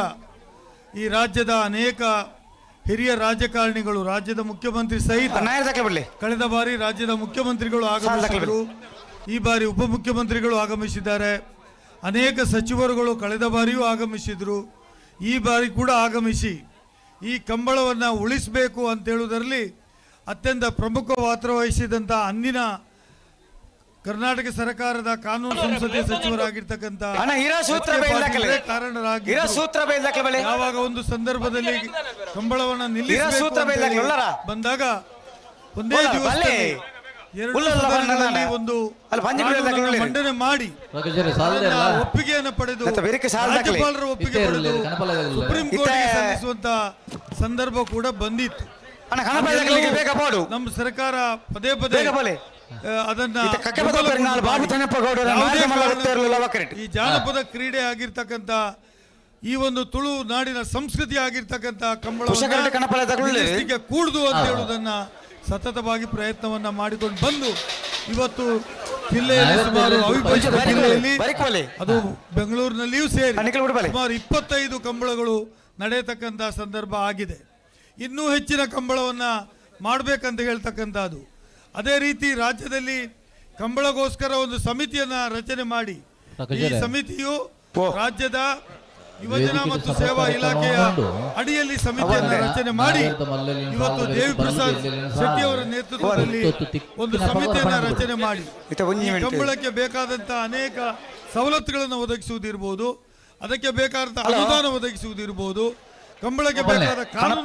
ಈ ರಾಜ್ಯದ ಅನೇಕ ಹಿರಿಯ ರಾಜಕಾರಣಿಗಳು, ರಾಜ್ಯದ ಮುಖ್ಯಮಂತ್ರಿ ಸಹಿತ, ಕಳೆದ ಬಾರಿ ರಾಜ್ಯದ ಮುಖ್ಯಮಂತ್ರಿಗಳು ಆಗಮಿಸಿದರು, ಈ ಬಾರಿ ಉಪಮುಖ್ಯಮಂತ್ರಿಗಳು ಆಗಮಿಸಿದ್ದಾರೆ, ಅನೇಕ ಸಚಿವರುಗಳು ಕಳೆದ ಬಾರಿಯೂ ಆಗಮಿಸಿದರು, ಈ ಬಾರಿ ಕೂಡ ಆಗಮಿಸಿ ಈ ಕಂಬಳವನ್ನು ಉಳಿಸಬೇಕು ಅಂತೇಳುವುದರಲ್ಲಿ ಅತ್ಯಂತ ಪ್ರಮುಖ ಪಾತ್ರ ವಹಿಸಿದಂಥ ಅಂದಿನ ಕರ್ನಾಟಕ ಸರ್ಕಾರದ ಕಾನೂನು ಸಂಸದೀಯ ಸಚಿವರಾಗಿರ್ತಕ್ಕಂಥ ಕಾರಣರಾಗಿ ಯಾವಾಗ ಒಂದು ಸಂದರ್ಭದಲ್ಲಿ ಕಂಬಳವನ್ನು ನಿಲ್ಲಿಸಬೇಕು ಬಂದಾಗ ಒಂದೇ ದಿವಸದಲ್ಲಿ ಎರಡು ಸದನಗಳಲ್ಲಿ ಒಂದು ಮಂಡನೆ ಮಾಡಿ ಒಪ್ಪಿಗೆಯನ್ನು ಪಡೆದು ರಾಜ್ಯಪಾಲರ ಒಪ್ಪಿಗೆ ಪಡೆದು ಸುಪ್ರೀಂ ಕೋರ್ಟ್ಗೆ ಸಲ್ಲಿಸುವಂತ ಸಂದರ್ಭ ಕೂಡ ಬಂದಿತ್ತು. ನಮ್ಮ ಸರ್ಕಾರ ಪದೇ ಪದೇ ಅದನ್ನ ಈ ಜಾನಪದ ಕ್ರೀಡೆ ಆಗಿರ್ತಕ್ಕಂಥ ಈ ಒಂದು ತುಳು ನಾಡಿನ ಸಂಸ್ಕೃತಿ ಆಗಿರ್ತಕ್ಕಂಥ ಕಂಬಳ ಕೂಡುದು ಅಂತ ಹೇಳುವುದನ್ನ ಸತತವಾಗಿ ಪ್ರಯತ್ನವನ್ನ ಮಾಡಿಕೊಂಡು ಬಂದು ಇವತ್ತು ಜಿಲ್ಲೆಯಲ್ಲಿ ಸುಮಾರು ಅವಿಭಜಿತ ಜಿಲ್ಲೆಯಲ್ಲಿ, ಅದು ಬೆಂಗಳೂರಿನಲ್ಲಿಯೂ ಸೇರಿ ಸುಮಾರು 25 ಕಂಬಳಗಳು ನಡೆಯತಕ್ಕಂಥ ಸಂದರ್ಭ ಆಗಿದೆ. ಇನ್ನೂ ಹೆಚ್ಚಿನ ಕಂಬಳವನ್ನು ಮಾಡಬೇಕಂತ ಹೇಳ್ತಕ್ಕಂಥದ್ದು. ಅದೇ ರೀತಿ ರಾಜ್ಯದಲ್ಲಿ ಕಂಬಳಗೋಸ್ಕರ ಒಂದು ಸಮಿತಿಯನ್ನು ರಚನೆ ಮಾಡಿ ಈ ಸಮಿತಿಯು ರಾಜ್ಯದ ಯುವಜನ ಮತ್ತು ಸೇವಾ ಇಲಾಖೆಯ ಅಡಿಯಲ್ಲಿ ಸಮಿತಿಯನ್ನು ರಚನೆ ಮಾಡಿ ಇವತ್ತು ದೇವಿಪ್ರಸಾದ್ ಶೆಟ್ಟಿ ಅವರ ನೇತೃತ್ವದಲ್ಲಿ ಒಂದು ಸಮಿತಿಯನ್ನು ರಚನೆ ಮಾಡಿ ಕಂಬಳಕ್ಕೆ ಬೇಕಾದಂತಹ ಅನೇಕ ಸವಲತ್ತುಗಳನ್ನು ಒದಗಿಸುವುದಿರ್ಬೋದು, ಅದಕ್ಕೆ ಬೇಕಾದಂತಹ ಅನುದಾನ ಒದಗಿಸುವುದಿರ್ಬೋದು, ಕಂಬಳಕ್ಕೆ ಬೇಕಾದ ಕಾನೂನು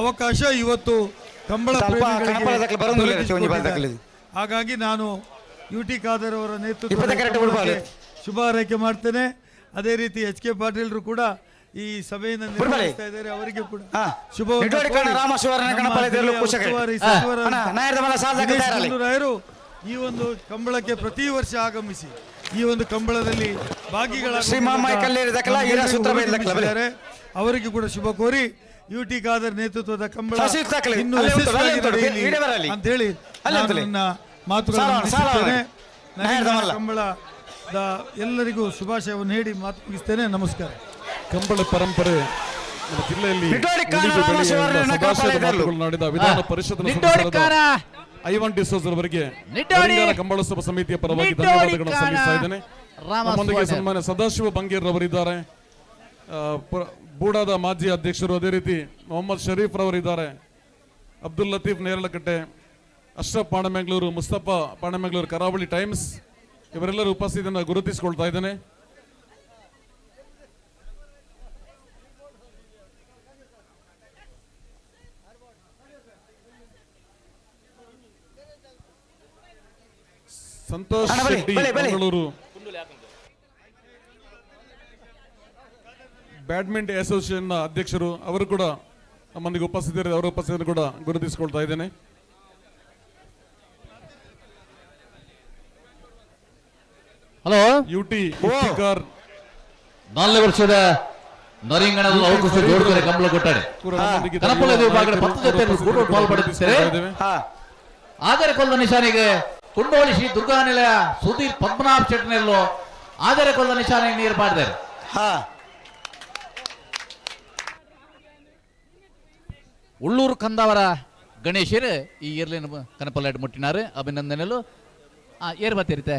ಅವಕಾಶ ಇವತ್ತು ಕಂಬಳ ಪ್ರೇಮಿಗಳಿಗೆ. ಹಾಗಾಗಿ ನಾನು ಯು ಟಿ ಖಾದರ್ ಅವರ ನೇತೃತ್ವದಲ್ಲಿ ಶುಭ ಹಾರೈಕೆ ಮಾಡ್ತೇನೆ. ಅದೇ ರೀತಿ ಎಚ್ ಕೆ ಪಾಟೀಲ್ರು ಕೂಡ ಈ ಸಭೆಯನ್ನು ನಿರ್ವಹಿಸ್ತಾ ಇದ್ದಾರೆ, ಅವರಿಗೆ ಕೂಡ ಶುಭ. ರಾಯರು ಈ ಒಂದು ಕಂಬಳಕ್ಕೆ ಪ್ರತಿ ವರ್ಷ ಆಗಮಿಸಿ ಈ ಒಂದು ಕಂಬಳದಲ್ಲಿ ಭಾಗಿಗಳಾಗಿದ್ದಾರೆ, ಅವರಿಗೆ ಕೂಡ ಶುಭ ಕೋರಿ ಯು ಟಿ ಖಾದರ್ ನೇತೃತ್ವದ ಕಂಬಳ ಇನ್ನು ಯಶಸ್ವಿಯಾಗಿ ನಡೆಯಲಿ ಅಂತ ಹೇಳಿ ನನ್ನ ಮಾತುಗಳನ್ನು ಮುಗಿಸುತ್ತೇನೆ. ಕಂಬಳದ ಎಲ್ಲರಿಗೂ ಶುಭಾಶಯವನ್ನು ಹೇಳಿ ಮಾತು ಮುಗಿಸ್ತೇನೆ. ನಮಸ್ಕಾರ. ಕಂಬಳ ಪರಂಪರೆ ನಮ್ಮ ಜಿಲ್ಲೆಯಲ್ಲಿ ನಿಟ್ಟೋಡಿಕ್ಕಾರ ಉಳಿದು ಬೆಳೆಯುವ ರಾಮಶಿವರನ್ನ ಸದಾಶಯದ ಕಾಪಾಡಿದರು. ಮಾತುಗಳನ್ನು ಆಡಿದ ವಿಧಾನ ಪರಿಷತ್ನ ನಿಟ್ಟೋಡಿಕ್ಕಾರ. ಸದಸ್ಯರಾದ ಐವನ್ ಡಿಸೋಜ್ ಅವರಿಗೆ ನಿಟ್ಟೋಡಿ. ನರಿಂಗಾನ ಕಂಬಳೋತ್ಸವ ಸಮಿತಿಯ ಪರವಾಗಿ ನಿಟ್ಟೋಡಿಕ್ಕಾರ. ಧನ್ಯವಾದಗಳನ್ನು ಸಲ್ಲಿಸ್ತಾ ಇದ್ದೇನೆ. ರಾಮ ನಮ್ಮೊಂದಿಗೆ ಸುವರ್ಣ. ಸನ್ಮಾನ್ಯ ಸದಾಶಿವ ಬಂಗೇರ್ ರವರಿದ್ದಾರೆ, ಬೂಡಾದ ಮಾಜಿ ಅಧ್ಯಕ್ಷರು, ಅದೇ ರೀತಿ ಮೊಹಮ್ಮದ್ ಶರೀಫ್ ರವರಿದ್ದಾರೆ, ಅಬ್ದುಲ್ ಲತೀಫ್ ನೇರಳಕಟ್ಟೆ, ಅಶ್ರಫ್ ಪಾಣಮೆಂಗಳೂರು, ಮುಸ್ತಫಾ ಪಾಣಮೆಂಗಳೂರು, ಕರಾವಳಿ ಟೈಮ್ಸ್ ಇವರೆಲ್ಲರ ಉಪಸ್ಥಿತಿಯನ್ನು ಗುರುತಿಸಿಕೊಳ್ತಾ ಇದ್ದೇನೆ. ಸಂತೋಷ್ ಅಣ್ಣ, ಬನ್ನಿ, ಶೆಟ್ಟಿ ಬನ್ನಿ, ಬನ್ನಿ. ಮಂಗಳೂರು ಬ್ಯಾಡ್ಮಿಂಟನ್ ಅಸೋಸಿಯೇಷನ್ ನ ಅಧ್ಯಕ್ಷರು ಅವರು ಕೂಡ ನಮ್ಮೊಂದಿಗೆ ಉಪಸ್ಥಿತರು, ಅವರ ಉಪಸ್ಥಿತಿಯನ್ನು ಕೂಡ ಗುರುತಿಸಿಕೊಳ್ತಾ ಇದ್ದೇನೆ. ಹಲೋ ಯುಟಿ ಇಫ್ತಿಕಾರ್ 4 ವರ್ಷದ ನರಿಂಗಣದ ಅವಕಾಶ ಜೋಡ್ತಾರೆ ಕಂಬಳ ಕೊಟ್ಟಾರೆ. ಕೂಡ ನಮ್ಮೊಂದಿಗೆ ಇದ್ದಾರೆ. ಕನಪುಲ ವಿಭಾಗದ ನಾಯಕರು 10 ಜೊತೆ ಅವರ ಕೂಡ ಉಪಸ್ಥಿತಿಯನ್ನು ಪಾಲ್ ಪಡೆದಿದ್ದಾರೆ. ಗುರುತಿಸಿಕೊಳ್ತಾ ಇದ್ದೇವೆ. ಆದರೆ ಕೊಲ್ಲ ನಿಶಾನಿಗೆ ಕುಂಡೋಳಿ ಶ್ರೀ ದುರ್ಗಾನಿಲಯ ಸುಧೀರ್ ಪದ್ಮನಾಭ ಶೆಟ್ಟನೆಲ್ಲೋ ಆದರೆ ಕೊಲ್ಲ ನಿಶಾನಿಗೆ ನೀರು ಮಾಡಿದ್ದಾರೆ. ಉಳ್ಳೂರು ಕಂದವರ ಗಣೇಶರು ಈ ಇರ್ಲಿನ ಕನಪಲ್ಲಾಟ ಮುಟ್ಟಿನಾರು ಅಭಿನಂದನೆಲು. ಏರ್ ಬತ್ತಿರುತ್ತೆ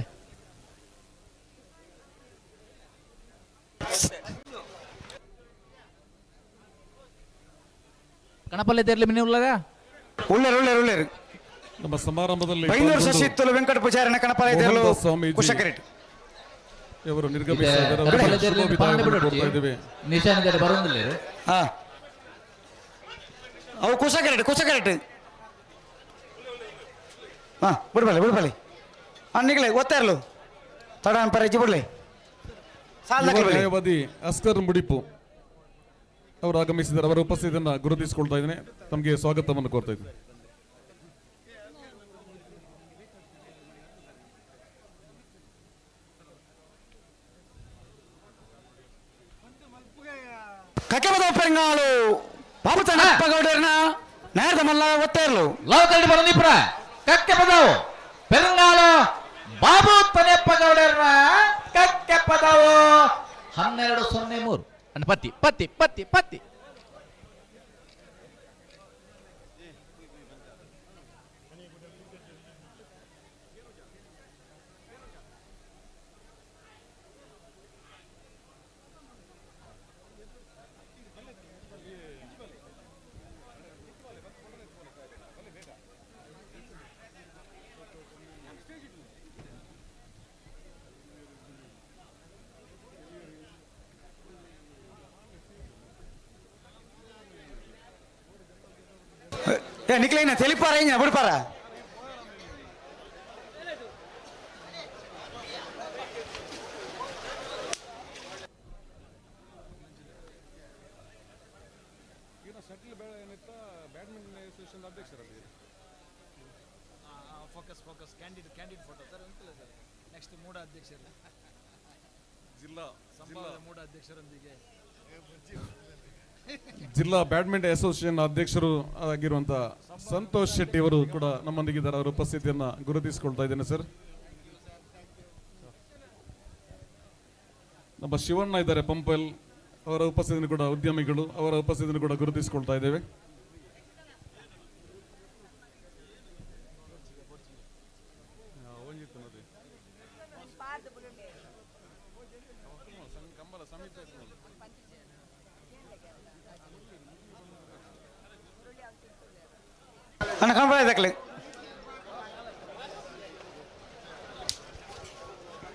ಕಣಪಲ್ಲೆ ತೇರ್ಲಿ ಮಿನಿ ಉಳ್ಳಾರ? ಉಳ್ಳೇರು ಉಳ್ಳೇರು ಉಳ್ಳೇರು. ನಮ್ಮ ಸಮಾರಂಭದಲ್ಲಿ ಬೈಂದೂರು ಪಾಲ್ಗೊಂಡು ಶಶಿತ್ತಲು ವೆಂಕಟ ಪೂಜಾರಿನ ಕಣಪಾಲೆ ತೇರ್ಲು ಮೋಹನ್ ದಾಸ್ ಸ್ವಾಮೀಜಿ ಕುಶಕರೆಟ್ ಇವರು ನಿರ್ಗಮಿಸ್ತಾ ಇದ್ದಾರೆ. ಅವರಿಗೆ ಕಣಪಲ್ಲೆ ಶುಭ ತೇರ್ಲಿ ವಿದಾಯವನ್ನು ಪನ್ನೊಂದು ಕೋರ್ತಾ ಇದ್ದೇವೆ. ನಿಶಾನಿದ್ದಾರೆ ಬರೋದಿಲ್ಲ. ಅವು ಕುಶಕರೆಟ್ ಕುಶಕರೆಟ್. ಬಿಡ್ಬಲ್ಲಿ ಬಿಡ್ಬಲ್ಲಿ. ನಿಗಲೆ ಓದ್ತಾ ಇರಲು ತಡ ಪರಜ್ಜಿ ಬಿಡ್ಲಿ. ಸಾಲ ಯುವ ದಾಖಲೆ. ನ್ಯಾಯವಾದಿ ಅಸ್ಕರ್ ಮುಡಿಪು ಅವರು ಆಗಮಿಸಿದ್ದಾರೆ. ಅವರ ಉಪಸ್ಥಿತಿಯನ್ನು ಗುರುತಿಸಿಕೊಳ್ತಾ ಇದ್ದೇನೆ. ತಮಗೆ ಸ್ವಾಗತವನ್ನು ಕೋರ್ತಾ ಇದ್ದೇನೆ. ಕಕೆಬದ ಪೆಂಗಾಳು ಬಾಬು ತಣ್ಣಪ್ಪ ಗೌಡರ್ನ ನೇರದ ಮಲ್ಲ ಒತ್ತಾ ಇರಲು. ಲೋಕಲ್ ಬರಂದಿಪುರ ಕಕ್ಕೆ ಪದವು ಪೆರಂಗಾಳು ಬಾಬು ತನೆಪ್ಪ ಗೌಡರ್ನ ಕಕ್ಕೆ ಪದವು 12-03. ಅಣ್ಣ ಪತ್ತಿ ಪತ್ತಿ ಪತ್ತಿ ಪತ್ತಿ. ಏ ನಿಕ್ಲೈನ ತೆಲಿಪಾರ ಇಂಜಿನ ಬಿಡ್ಪಾರ. ಜಿಲ್ಲಾ ಬ್ಯಾಡ್ಮಿಂಟನ್ ಅಸೋಸಿಯೇಷನ್ ಅಧ್ಯಕ್ಷರು ಆಗಿರುವಂತಹ ಸಂತೋಷ್ ಶೆಟ್ಟಿ ಅವರು ಕೂಡ ನಮ್ಮೊಂದಿಗಿದ್ದಾರೆ. ಅವರ ಉಪಸ್ಥಿತಿಯನ್ನ ಗುರುತಿಸಿಕೊಳ್ತಾ ಇದ್ದೇನೆ ಸರ್. ನಮ್ಮ ಶಿವಣ್ಣ ಇದ್ದಾರೆ ಪಂಪಲ್, ಅವರ ಉಪಸ್ಥಿತಿಯನ್ನು ಕೂಡ, ಉದ್ಯಮಿಗಳು, ಅವರ ಉಪಸ್ಥಿತಿಯನ್ನು ಕೂಡ ಗುರುತಿಸಿಕೊಳ್ತಾ ಇದ್ದೇವೆ. ಅಣ್ಣ ಕಣಪಾಲೆ ದಾಖಲೆ.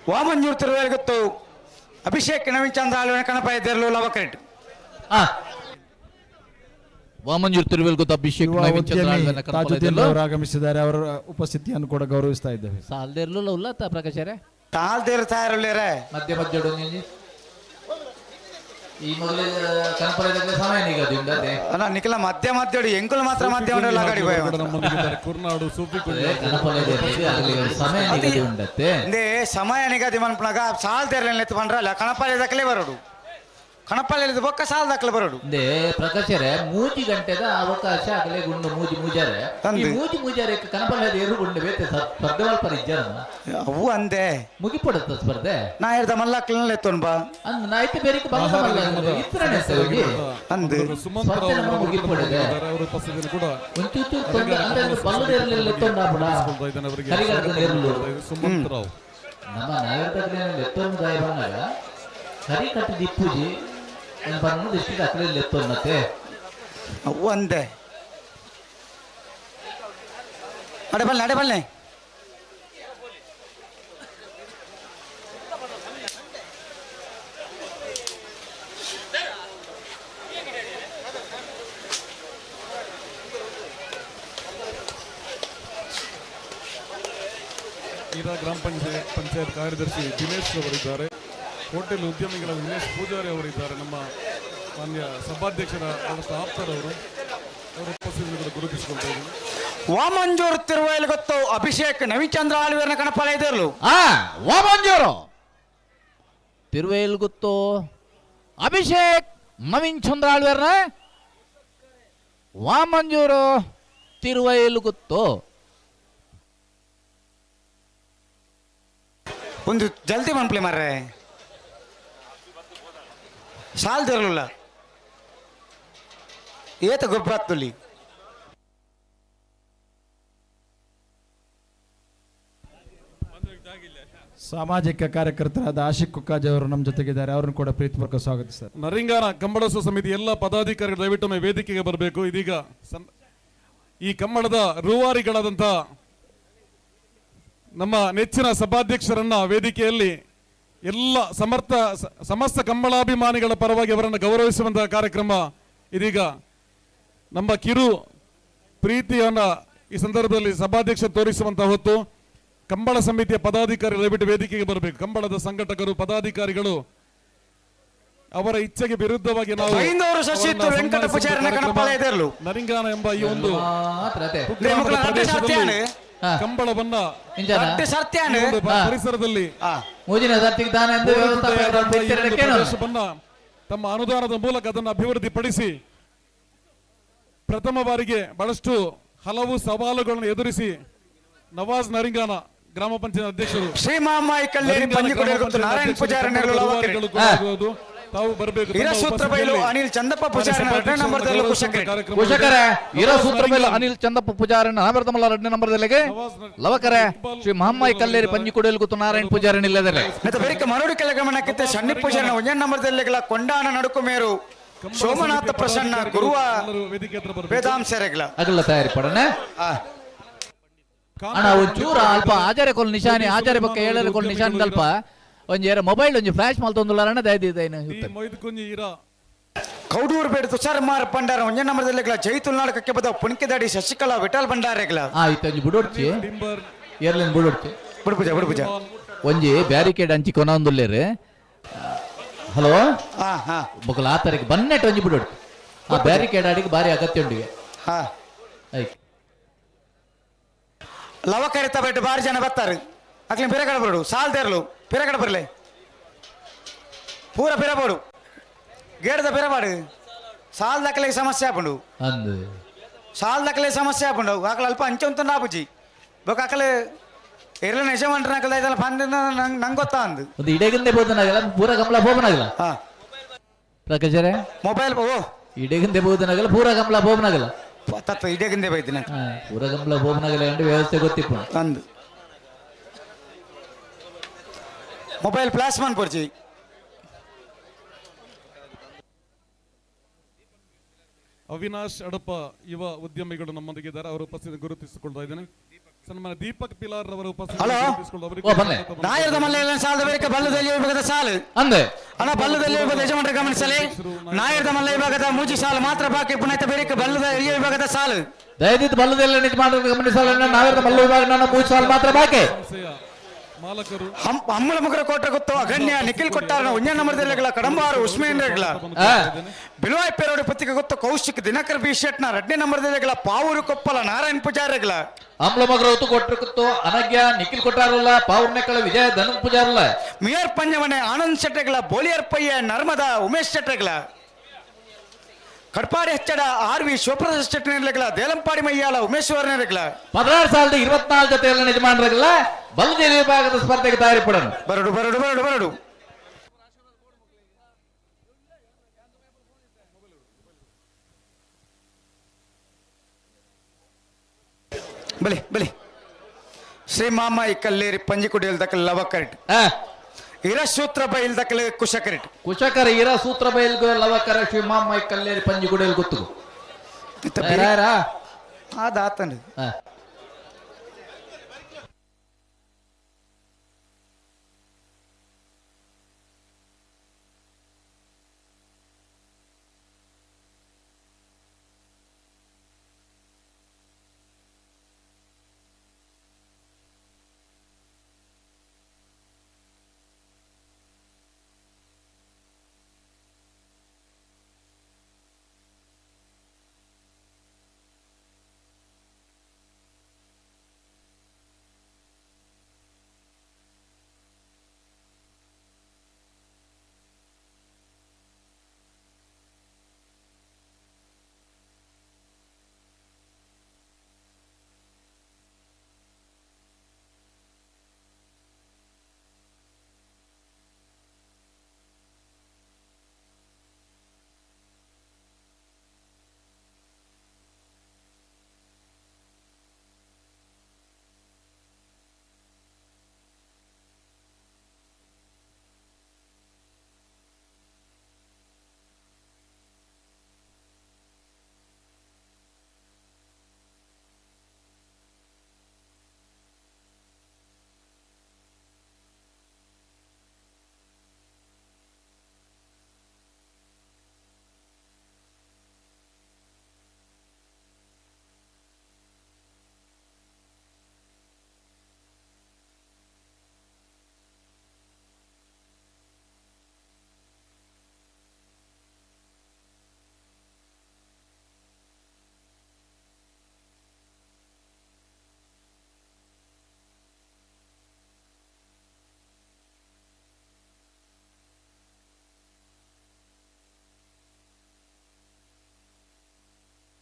ವಾಮಂಜೂರು ತಿರುವೇಲ್ ಗೊತ್ತು ಅಭಿಷೇಕ್ ನವೀನ್ ಚಂದ್ರ ಆಳ್ವಿನ ಕಣಪಾಯ ತೇರ್ಲು ಲವಕರೆಟ್. ವಾಮಂಜೂರು ತಿರುವೇಲ್ ಗೊತ್ತು ಅಭಿಷೇಕ್ ಯುವ ನವೀನ್ ಚಂದ್ರ ಉದ್ಯಮಿ ಆಳ್ವಿನ ಕಣಪಾಲೆ ತಾಜುದ್ದೀನ್ ತೇರ್ಲು. ಅವರು ಆಗಮಿಸಿದ್ದಾರೆ. ಅವರ ಉಪಸ್ಥಿತಿಯನ್ನು ಕೂಡ ಗೌರವಿಸ್ತಾ ಇದ್ದೇವೆ. ಸಾಲ್ದೇರ್ಲು ಉಲ್ಲತ್ತ ಪ್ರಕಾಶರೇ? ತಾಲ್ದೇರು ತಯಾರುಳ್ಳೇರೆ. ಮಧ್ಯ ಮಧ್ಯ ಈ ಮೊದಲೇ ಕಣಪಾಲೆ ಸಮಯ ನಿಗದಿ ಉಂಡತೆ. ಅಲ್ಲ ನಿಖಿಲ ಮಧ್ಯ ಮಧ್ಯ ಎಂಕುಲು ಮಾತ್ರ ಮಧ್ಯ ಉಂಡಲ್ಲ ಗಾಡಿ ಅವರು ಕೂಡ ನಮ್ಮೊಂದಿಗಿದ್ದಾರೆ. ಕುರ್ನಾಡು ಸೂಫಿ ಕುಂಜಿ ಕಣಪಾಲೆ ಸಮಯ ನಿಗದಿ ಉಂಡತೆ. ಇಂದೇ ಸಮಯ ನಿಗದಿ ಮನ್ಪನಾಗ ಸಾಲ್ ತೇರ್ಲ ಎತ್ತು ಪಂಡ್ರಲ್ಲ ಕಣಪಾಲೆ ದಾಖಲೆ ಬರೋಡು. ಕಣಪಾಲೆ ಬೊಕ್ಕ ಸಾಲ ದಾಖಲೆ ಬರೋಡು. ಅಂದೇ ಪ್ರಕಾಶರೇ ಮೂಜಿ ಗಂಟೆದ ಅವಕಾಶ ಆಗಲೇ ಗುಂಡು ಮೂಜಿ ಮೂಜಾರೆ. ಈ ಮೂಜಿ ಮೂಜಾರೆ ಕಣಪಾಲೆ ಏರು ಗುಂಡು ಬೇತೆ ಸ್ಪರ್ಧೆ ಮಲ್ಪರ ಇಜ್ಜಾರ ಅವು ಅಂದೆ ಮುಗಿಪಡುತ್ತ ಸ್ಪರ್ಧೆ. ನಾ ಹೇಳ್ದ ಮಲ್ಲಾಕ್ಲಲ್ಲ ಎತ್ತೋನ್ ಬಾ ಅಂದ್ ನಾ ಐತೆ ಬೇರೆ ಬಲ್ಲ ಇತ್ರನೇ ಹೋಗಿ ಅಂದು ಸುಮಂತ್ ರಾವ್ ಸ್ಪರ್ಧೆ ಮುಗಿಪಡುತ್ತೆ. ಅವರ ಉಪಸ್ಥಿತಿಯಲ್ಲಿ ಕೂಡ ಒಂಚೂರು ತೊಂದರೆ ಅಂದ್ರೆ ಬಲ್ಲದ ಇರಲಿಲ್ಲ ಎತ್ತೊಂಡ ಅವರಿಗೆ ಕರಿಗಡದ ಇರಲು ಸುಮಂತ್ ರಾವ್ ನಮ್ಮ ನಾಯಕರ ಎತ್ತೊಂದು ದಾಯ ಬಂದಾಗ ಕರಿ ಕಟ್ಟಿದ ಇಪ್ಪುಜಿ ಬಂದು ದೃಷ್ಟಿ ಅಕಲೆಯಲ್ಲಿ ಎತ್ತೊಂದತ್ತೆ ಅವು ಅಂದೆ ಅಡೆ ಬಲ್ಲೆ ಅಡೆ ಬಲ್ಲೆ. ಈರಾ ಗ್ರಾಮ ಪಂಚಾಯತ್ ಕಾರ್ಯದರ್ಶಿ ದಿನೇಶ್ ಅವರಿದ್ದಾರೆ. ಹೋಟೆಲ್ ಉದ್ಯಮಿಗಳ ದಿನೇಶ್ ಪೂಜಾರಿ ಅವರಿದ್ದಾರೆ. ನಮ್ಮ ಮಾನ್ಯ ಸಭಾಧ್ಯಕ್ಷರ ಬಹಳಷ್ಟು ಆಪ್ತರವರು ಅವರ ಉಪಸ್ಥಿತಿಯನ್ನು ಕೂಡ ಗುರುತಿಸಿಕೊಳ್ತಾ ಇದ್ದೀನಿ. ವಾಮಂಜೂರು ತಿರುವೈಲ್ ಗೊತ್ತು ಅಭಿಷೇಕ್ ನವೀಚಂದ್ರ ಆಳ್ವೇರ್ನ ಕಣಪಾಲ ಇದ್ದರು. ವಾಮಂಜೂರು ತಿರುವೈಲ್ ಗೊತ್ತು ಅಭಿಷೇಕ್ ನವೀನ್ ಚಂದ್ರ ಆಳ್ವೇರ್ನ ವಾಮಂಜೂರು ತಿರುವೈಲ್ ಗೊತ್ತು. ಒಂದು ಜಲ್ದಿ ಮನ್ಪ್ಲೆ ಮಾರ್ರೆ ಸಾಲ್ದಿರಲಿಲ್ಲ ಏತ ಗೊಬ್ಬರ ತುಲಿ. ಸಾಮಾಜಿಕ ಕಾರ್ಯಕರ್ತರಾದ ಆಶಿಕ್ ಕುಕ್ಕಾಜ್ ಅವರು ನಮ್ಮ ಜೊತೆಗಿದ್ದಾರೆ. ಅವರನ್ನು ಕೂಡ ಪ್ರೀತಿಪೂರ್ವಕ ಸ್ವಾಗತಿಸ್ತಾರೆ. ನರಿಂಗಾನ ಕಂಬಳೋತ್ಸವ ಸಮಿತಿ ಎಲ್ಲ ಪದಾಧಿಕಾರಿಗಳು ದಯವಿಟ್ಟು ವೇದಿಕೆಗೆ ಬರಬೇಕು. ಇದೀಗ ಈ ಕಂಬಳದ ರೂವಾರಿಗಳಾದಂಥ ನಮ್ಮ ನೆಚ್ಚಿನ ಸಭಾಧ್ಯಕ್ಷರನ್ನ ವೇದಿಕೆಯಲ್ಲಿ ಎಲ್ಲ ಸಮರ್ಥ ಸಮಸ್ತ ಕಂಬಳಾಭಿಮಾನಿಗಳ ಪರವಾಗಿ ಅವರನ್ನು ಗೌರವಿಸುವಂತಹ ಕಾರ್ಯಕ್ರಮ ಇದೀಗ ನಮ್ಮ ಕಿರು ಪ್ರೀತಿಯನ್ನ ಈ ಸಂದರ್ಭದಲ್ಲಿ ಸಭಾಧ್ಯಕ್ಷ ತೋರಿಸುವಂತಹ ಹೊತ್ತು ಕಂಬಳ ಸಮಿತಿಯ ಪದಾಧಿಕಾರಿಗಳು ದಯವಿಟ್ಟು ವೇದಿಕೆಗೆ ಬರಬೇಕು. ಕಂಬಳದ ಸಂಘಟಕರು ಪದಾಧಿಕಾರಿಗಳು ಅವರ ಇಚ್ಛೆಗೆ ವಿರುದ್ಧವಾಗಿ ನಾವು ನರಿಂಗಾನ ಎಂಬ ಈ ಒಂದು ಪ್ರದೇಶದಲ್ಲಿ ಕಂಬಳವನ್ನ ಪರಿಸರದಲ್ಲಿ ಪ್ರದೇಶವನ್ನ ತಮ್ಮ ಅನುದಾನದ ಮೂಲಕ ಅದನ್ನು ಅಭಿವೃದ್ಧಿಪಡಿಸಿ ಪ್ರಥಮ ಬಾರಿಗೆ ಬಹಳಷ್ಟು ಹಲವು ಸವಾಲುಗಳನ್ನು ಎದುರಿಸಿ ನವಾಜ್ ನರಿಂಗಾನ ಗ್ರಾಮ ಪಂಚಾಯತ್ ಅಧ್ಯಕ್ಷರು ತಾವು ಬರಬೇಕು. ಅನಿಲ್ ಚಂದಪ್ಪ ಪೂಜಾರಿ ಅನಿಲ್ ಚಂದಪ್ಪ ಪೂಜಾರಿ ಎರಡನೇ ನಂಬರ್ದಲ್ಲಿಗೆ ಲವಕರೆ ಶ್ರೀ ಮಹಮ್ಮಾಯಿ ಕಲ್ಲೇರಿ ಪಂಜಿ ಕೊಡಲು ಗೊತ್ತು ನಾರಾಯಣ ಪೂಜಾರಿ ನಿಲ್ಲದರೆ ಮರುಡಿ ಕೆಲಗಮನಕ್ಕಿಂತ ಸಣ್ಣ ಪೂಜಾರಿ ಒಂದೇ ನಂಬರ್ದಲ್ಲಿ ಕೊಂಡಾನ ನಡುಕು ಮೇರು ಸೋಮನಾಥ ಪ್ರಸನ್ನ ಗುರುವ ವೇದಾಂಶರೆಗ್ಲ ಅಗಲ ತಯಾರಿ ಪಡನೆ ಅಣ್ಣ ಒಂಚೂರು ಅಲ್ಪ ಆಚಾರ್ಯ ಕೊಲ್ ನಿಶಾನಿ ಆಚಾರ್ಯ ಬಕ್ಕ ಏಳರ ಕೊಲ್ ನಿಶಾನಿ ಅಲ್ಪ ಒಂಜಿ ಏರ ಮೊಬೈಲ್ ಒಂಜಿ ಫ್ಲಾಶ್ ಮಲ್ತೊಂದುಲ್ಲಾರಣ ದಯದಿದ್ದೇನೆ ಕೌಡೂರು ಬೇಡ ತುಷಾರ್ ಮಾರ್ ಭಂಡಾರ ಒಂಜೇ ನಂಬರ್ದಲ್ಲಿ ಜೈತುಲ್ನಾಡ್ ಕಕ್ಕೆ ಬದ ಪುಣ್ಕೆದಾಡಿ ಶಶಿಕಲಾ ವಿಠಲ್ ಭಂಡಾರೆಗ್ಲ ಆಯ್ತು ಒಂಜಿ ಬುಡೊಡ್ಚಿ ಏರ್ಲಿನ್ ಬುಡೊಡ್ಚಿ ಬುಡ್ಪುಜ ಬುಡ್ಪುಜ ಒಂಜಿ ಬ್ಯಾರಿಕೇಡ್ ಅಂಚಿ ಕೊನೊಂದುಲ್ಲೇರು. ಹಲೋ ಬೊಕಲ ಆ ತಾರೀಕು ಬನ್ನೆಟ್ ಒಂಜಿ ಬಿಡೋಡು ಆ ಬ್ಯಾರಿಕೇಡ್ ಅಡಿಗೆ ಬಾರಿ ಅಗತ್ಯ ಉಂಡಿಗೆ. ಹಾ ಆಯ್ತು ಲವಕರಿತ ಬೆಟ್ಟು ಬಾರಿ ಜನ ಬರ್ತಾರೆ. ಅಕ್ಲಿ ಪಿರಗಡ ಬರೋಡು ಸಾಲ್ದೇರ್ಲು ಪಿರಗಡ ಬರಲೆ ಪೂರ ಪಿರಬೋಡು ಗೇಡದ ಪಿರಬಾಡು ಸಾಲ್ ದಕ್ಕಲೆ ಸಮಸ್ಯೆ ಆಪುಂಡು ಅಂದು ಸಾಲ್ ದಕ್ಕಲೆ ಸಮಸ್ಯೆ ಆಪುಂಡು ಆಕಲ ಅಲ್ಪ ಅಂಚೊಂತ ನಾಪುಜಿ ಬೊಕ ಅಕಲೆ ಎರ್ಲ ನಿಜ ಮಂಟ್ರ ಅಕಲ ಇದೆಲ್ಲ ಪಂದ ನಂಗೆ ಗೊತ್ತಾ ಅಂದು ಒಂದು ಇಡಗಿಂದೆ ಬೋದನಾಗಲ್ಲ ಪೂರ ಕಮಲ ಬೋಬನಾಗಲ್ಲ. ಪ್ರಕಾಶರೇ ಮೊಬೈಲ್ ಓ ಇಡಗಿಂದೆ ಬೋದನಾಗಲ್ಲ ಪೂರ ಕಮಲ ಬೋಬನಾಗಲ್ಲ ತತ್ವ ಇಡಗಿಂದೆ ಬೈದಿನ ಪೂರ ಕಮಲ ಬೋಬನಾಗಲ್ಲ ಅಂದ್ರೆ ವ್ಯವಸ್ಥೆ ಗೊತ್ತಿಪ್ಪು ಅಂದು ಮೊಬೈಲ್ ಫ್ಲಾಶ್ ಮನ್ಪುರ್ಜಿ. ಅವಿನಾಶ್ ಅಡಪ ಯುವ ಉದ್ಯಮಿಗಳು ನಮ್ಮೊಂದಿಗಿದ್ದಾರೆ. ಅವರ ಉಪಸ್ಥಿತಿ ಗುರುತಿಸಿಕೊಳ್ತಾ ಇದ್ದೇನೆ. ಸನ್ಮಾನ್ಯ ದೀಪಕ್ ಪಿಲಾರ್ ಅವರ ಉಪಸ್ಥಿತಿ ನಾಯರದ ಮಲ್ಲೆಲ್ಲ ಸಾಲದ ಬೇಕ ಬಲ್ಲದಲ್ಲಿ ವಿಭಾಗದ ಸಾಲು ಅಂದೆ ಅಣ್ಣ ಬಲ್ಲದಲ್ಲಿ ವಿಭಾಗದ ಯಜಮಾನರ ಗಮನಿಸಲಿ. ನಾಯರದ ಮಲ್ಲ ವಿಭಾಗದ ಮೂಜಿ ಸಾಲು ಮಾತ್ರ ಬಾಕಿ ಪುನಃ ಬೇರೆ ಬಲ್ಲದ ಎಲ್ಲಿಯ ವಿಭಾಗದ ಸಾಲು ದಯವಿಟ್ಟು ಬಲ್ಲದಲ್ಲಿ ಯಜಮಾನರ ಗಮನಿಸಲಿ. ನಾಯರದ ಮಲ್ಲ ವಿಭಾಗ ನನ್ನ ಮೂಜಿ ಸಾಲು ಮಾತ್ರ ಬಾಕಿ. ಮಾಲಕರು ಅಮ್ಮಲ ಮುಗರ ಕೋಟೆ ಗೊತ್ತು ಅಗಣ್ಯ ನಿಖಿಲ್ ಕೊಟ್ಟಾರನ ಒಂಜ ನಂಬರ್ದಲ್ಲೆಗಳ ಕಡಂಬಾರು ಉಸ್ಮೇನ್ ರೆಗ್ಲ ಬಿಲುವಾಯ್ ಪೇರೋಡಿ ಪತ್ತಿಗೆ ಗೊತ್ತು ಕೌಶಿಕ್ ದಿನಕರ್ ಬಿ ಶೆಟ್ನ ರಡ್ನೇ ನಂಬರ್ದಲ್ಲೆಗಳ ಪಾವೂರು ಕೊಪ್ಪಲ ನಾರಾಯಣ್ ಪೂಜಾರಿಗಳ ಅಮ್ಲ ಮಗರ ಹೊತ್ತು ಕೊಟ್ಟರು ಅನಗ್ಯ ನಿಖಿಲ್ ಕೊಟ್ಟಾರಲ್ಲ ಪಾವೂರ್ನೆಕ್ಕಳ ವಿಜಯ ಧನು ಪೂಜಾರಲ್ಲ ಮಿಯರ್ ಪಂಜವನೆ ಆನಂದ್ ಶೆಟ್ಟೆಗಳ ಬೋಲಿಯರ್ ಪಯ್ಯ ನರ್ಮದಾ ಉಮೇಶ್ ಶೆಟ್ಟೆಗಳ ಕಡ್ಪಾಡಿ ಹೆಚ್ಚಡ ಆರ್ ವಿ ಶಿವಪ್ರಸಾದ್ ಶೆಟ್ಟನೆಗಳ ದೇಲಂಪಾಡಿ ಮಯ್ಯಾಲ ಉಮೇಶ್ವರನೆಗಳ 16,024 ಜೊತೆಯಲ್ಲಿ ಯಜಮಾನರಾಗಲ್ಲ ಬಲದ ವಿಭಾಗದ ಸ್ಪರ್ಧೆಗೆ ತಯಾರಿ ಪಡೋಣ. ಬರಡು ಬರಡು ಬರಡು ಬರಡು ಬಲಿ ಬಲಿ ಶ್ರೀ ಮಾಮ ಇಕ್ಕಲ್ಲೇರಿ ಪಂಜಿಕುಡಿ ಇಲ್ದಕ್ಕಲ್ ಲವ ಕರೆಟ್ ಇರ ಸೂತ್ರ ಬೈಲ್ದಕ್ಕಲೆ ಕುಶಕರೆಟ್ ಕುಶಕರ ಇರ ಸೂತ್ರ ಬೈಲ್ಗು ಲವಕರ ಶ್ರೀ ಮಾಮ ಕಲ್ಲೇರಿ ಪಂಜಿಕುಡಿಯಲ್ಲಿ ಗೊತ್ತು ಅದಾತನ.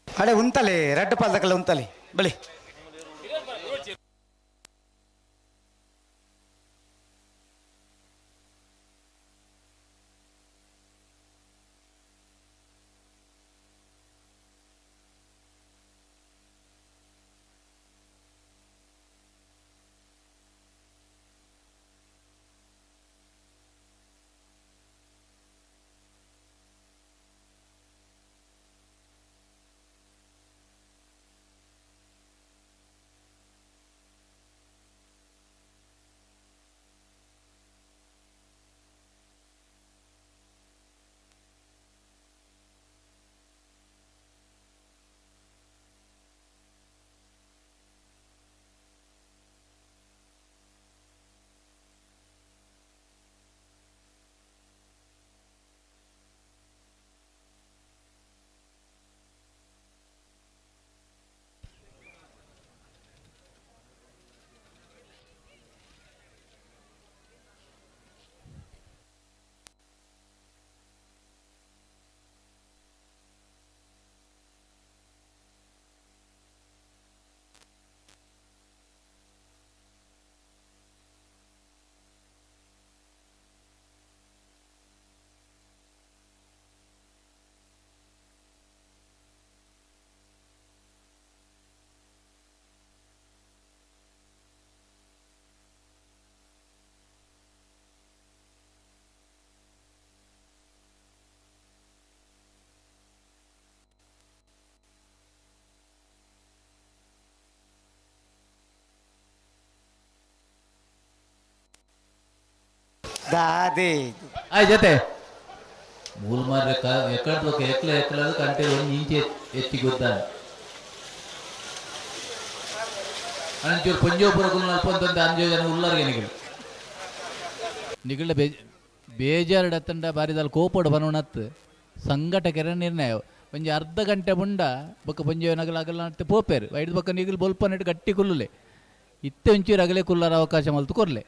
ಅಡೆ ಉಂತಲೆ ರೆಡ್ ಪಾಲ್ದಕಲ್ಲ ಉಂತಲೆ ಬಳಿ ದಾದಿ ಆಯ್ ಜೊತೆ ಮೂಲ ಮಾರ್ರೆ ಎಕ್ಕಡ್ಲೊಕ ಎಕ್ಲ ಎಕ್ಕಲದು ಕಂಟೆ ಒಂದು ಇಂಚೆ ಎತ್ತಿ ಗೊತ್ತಾನೆ ಅಂಚೂರು ಪಂಜೋಪುರ ಅಲ್ಪ ಒಂದೊಂದು ಅಂಜೋ ಜನ ಉಲ್ಲರ್ಗೆ ನಿಗಲು. ನಿಗಲ ಬೇಜಾರುಡತ್ತಂಡ ಬಾರಿದಾಲ್ ಕೋಪಡು ಬನೋಣತ್ತು ಸಂಘಟಕರ ನಿರ್ಣಯ ಒಂಜಿ ಅರ್ಧ ಗಂಟೆ ಮುಂಡ ಬೊಕ್ಕ ಪೊಂಜೆ ನಗಲ ಅಗಲ ನಟ್ಟು ಪೋಪೇರು ಐದು ಬೊಕ್ಕ ನಿಗಲು ಬೊಲ್ಪ ನೆಟ್ಟು ಗಟ್ಟಿ ಕುಲ್ಲುಲೆ ಇತ್ತೆ ಒಂಚೂರು ಅಗಲೆ ಕುಲ್ಲರ ಅವಕಾಶ ಮಲ್ತು ಕೊರ್ಲೆ.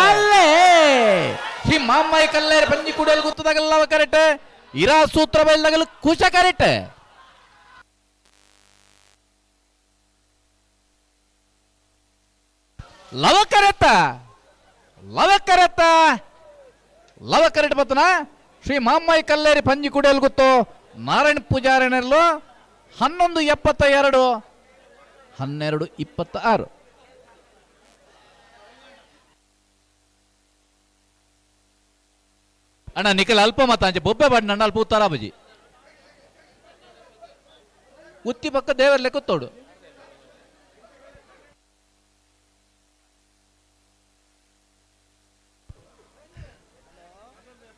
ಅಲ್ಲೇ ಶ್ರೀ ಮಾಮ್ಮಾಯಿ ಕಲ್ಲೇರ್ ಪಂಜಿ ಕುಡಿಯಲು ಗೊತ್ತದಾಗಲ್ಲ ಕರೆಕ್ಟ್ ಇರಾ ಸೂತ್ರ ಬಯಲಾಗಲು ಕುಶ ಕರೆಕ್ಟ್. ಲವ ಕರೆತ್ತ ಲವ ಕರೆತ್ತ ಲವ ಕರೆಕ್ಟ್ ಬತ್ತನ ಶ್ರೀ ಮಾಮ್ಮಾಯಿ ಕಲ್ಲೇರಿ ಪಂಜಿ ಕುಡಿಯಲು ಗೊತ್ತು ನಾರಾಯಣ ಪೂಜಾರಿನಲ್ಲೂ 11:72 12:26. ಅಣ್ಣ ನಿಖಲ್ ಅಲ್ಪ ಮತ ಅಂಚೆ ಬೊಬ್ಬೆ ಬಾಡಿ ನನ್ನ ಅಲ್ಪ ಉತ್ತರ ಬಜಿ ಉತ್ತಿ ಪಕ್ಕ ದೇವರ್ಲೆ ಕೂತೋಡು.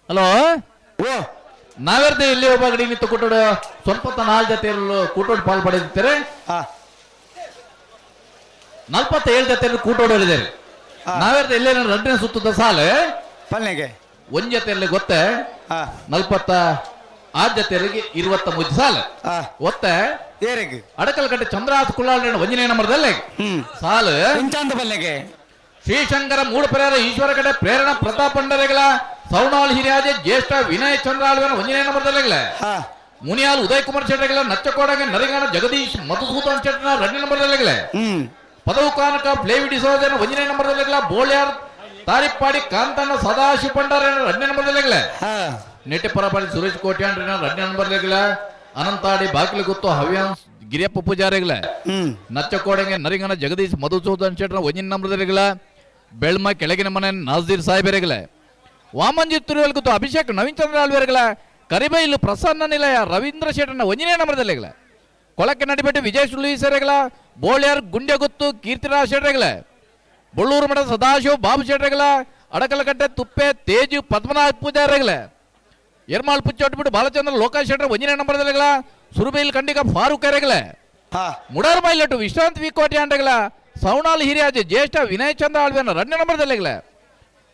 ಹಲೋ ಓ ನಾವೆರ್ದೆ ಇಲ್ಲಿ ಒಬ್ಬ ಗಡಿ ನಿಂತು ಕೂಟೋಡು ಸ್ವಲ್ಪ ನಾಲ್ ಜೊತೆ ಕೂಟೋಡು ಪಾಲ್ ಪಡೆದಿರ್ತಾರೆ. 47 ಜೊತೆ ಕೂಟೋಡು ಇದ್ದಾರೆ. ನಾವೆರ್ದೆ ಎಲ್ಲೇ ರಡ್ಡನೇ ಸುತ್ತದ ಸಾಲು ಪಲ್ನೆಗೆ ಒಂದ್ ಜೊತೆಯಲ್ಲಿ ಗೊತ್ತೆ 46 ಜೊತೆಯಲ್ಲಿ 23 ಸಾಲ ಒತ್ತೆ ಅಡಕಲಕಟ್ಟೆ ಚಂದ್ರಹಾಸ್ ಕುಳ್ಳಾಳ ಒಂಜನೇ ನಂಬರ್ದಲ್ಲೇ ಸಾಲು ಬಲ್ಲೆಗೆ ಶ್ರೀಶಂಕರ ಮೂಡುಪರ್ಯಾರ ಈಶ್ವರ ಕಡೆ ಪ್ರೇರಣಾ ಪ್ರತಾಪ್ ಪಂಡರೆಗಳ ಸೌನಾಳ್ ಹಿರಿಯಾಜೆ ಜ್ಯೇಷ್ಠ ವಿನಯ್ ಚಂದ್ರ ಆಳ್ವೆನ ಒಂಜನೇ ನಂಬರ್ದಲ್ಲೆಗಳ ಮುನಿಯಾಲ್ ಉದಯ್ ಕುಮಾರ್ ಶೆಟ್ಟರ್ಗಳ ನಚ್ಚಕೋಡಂಗೆ ನರಿಗಾನ ಜಗದೀಶ್ ಮಧುಸೂದನ್ ಶೆಟ್ಟರ್ನ 2 ನಂಬರ್ದಲ್ಲೆಗಳ ಪದವು ಕಾನಕ ಫ್ಲೇವಿ ಡಿಸೋಜನ ಒಂಜನೇ ನಂಬರ್ದಲ್ಲೆಗಳ ಬೋಳ್ಯಾರ್ ತಾರಿಪ್ಪಾಡಿ ಕಾಂತಣ್ಣ ಸದಾಶಿವ ಪಂಡಾರ 2 ನಂಬರ್ದಲ್ಲೆಗಳ ನೆಟ್ಟಿಪರಪಾಡಿ ಸುರೇಶ್ ಕೋಟ್ಯಾನ್ 2 ನಂಬರ್ದಲ್ಲೆಗಳ ಅನಂತಾಡಿ ಬಾಕಿಲು ಗುತ್ತು ಹವ್ಯಾನ್ಸ್ ಗಿರಿಯಪ್ಪ ಪೂಜಾರಿಗಳ ನಚ್ಚಕೋಡಂಗೆ ನರಿಂಗನ ಜಗದೀಶ್ ಮಧುಸೂದನ್ ಶೆಟ್ಟರ್ನ 1 ನಂಬರ್ದಲ್ಲೆಗಳ ಬೆಳ್ಮ ಕೆಳಗಿನ ಮನೆ ನಾಜೀರ್ ಸಾಹೇಬರೆಗಳ ವಾಮಂಜಿ ತಿರುವಲ್ ಗುತ್ತು ಅಭಿಷೇಕ್ ನವೀನ್ ಚಂದ್ರ ಆಳ್ವೇರ್ಗಳ ಕರಿಬೈಲು ಪ್ರಸನ್ನ ನಿಲಯ ರವೀಂದ್ರ ಶೆಟ್ಟರ್ನ 1 ನಂಬರ್ದಲ್ಲೆಗಳ ಕೊಳಕ್ಕೆ ನಡಿಬೆಟ್ಟು ವಿಜಯ್ ಸುಳ್ಳಿಸರೆಗಳ ಬೋಳ್ಯಾರ್ ಗುಂಡ್ಯಗುತ್ತು ಕೀರ್ತಿರಾಜ್ ಶೆಟ್ಟರ್ಗಳ ಬೊಳ್ಳೂರು ಮಠ ಸದಾಶಿವ ಬಾಬು ಶೆಟ್ಟರ್ಗಳ ಅಡಕಲಕಟ್ಟೆ ತುಪ್ಪೆ ತೇಜು ಪದ್ಮನಾಭ ಪೂಜಾರಿಗಳ ಎರ್ಮಾಳ್ ಪುಚ್ಚೊಟ್ಬಿಟ್ಟು ಬಾಲಚಂದ್ರ ಲೋಕಾಶ್ ಶೆಟ್ಟರ್ 1 ನಂಬರ್ದಲ್ಲೆಗಳ ಸುರುಬೈಲ್ ಖಂಡಿಕ ಫಾರೂಕ್ ಎರೆಗಳ ಮುಡಾರ್ ಮೈಲಟ್ಟು ವಿಶ್ರಾಂತ್ ವಿ ಕೋಟೆ ಅಂಡಗಳ ಸೌನಾಲ್ ಹಿರಿಯಾಜೆ ಜ್ಯೇಷ್ಠ ವಿನಯ್ ಚಂದ್ರ ಆಳ್ವೆನ 2 ನಂಬರ್ದಲ್ಲೆಗಳ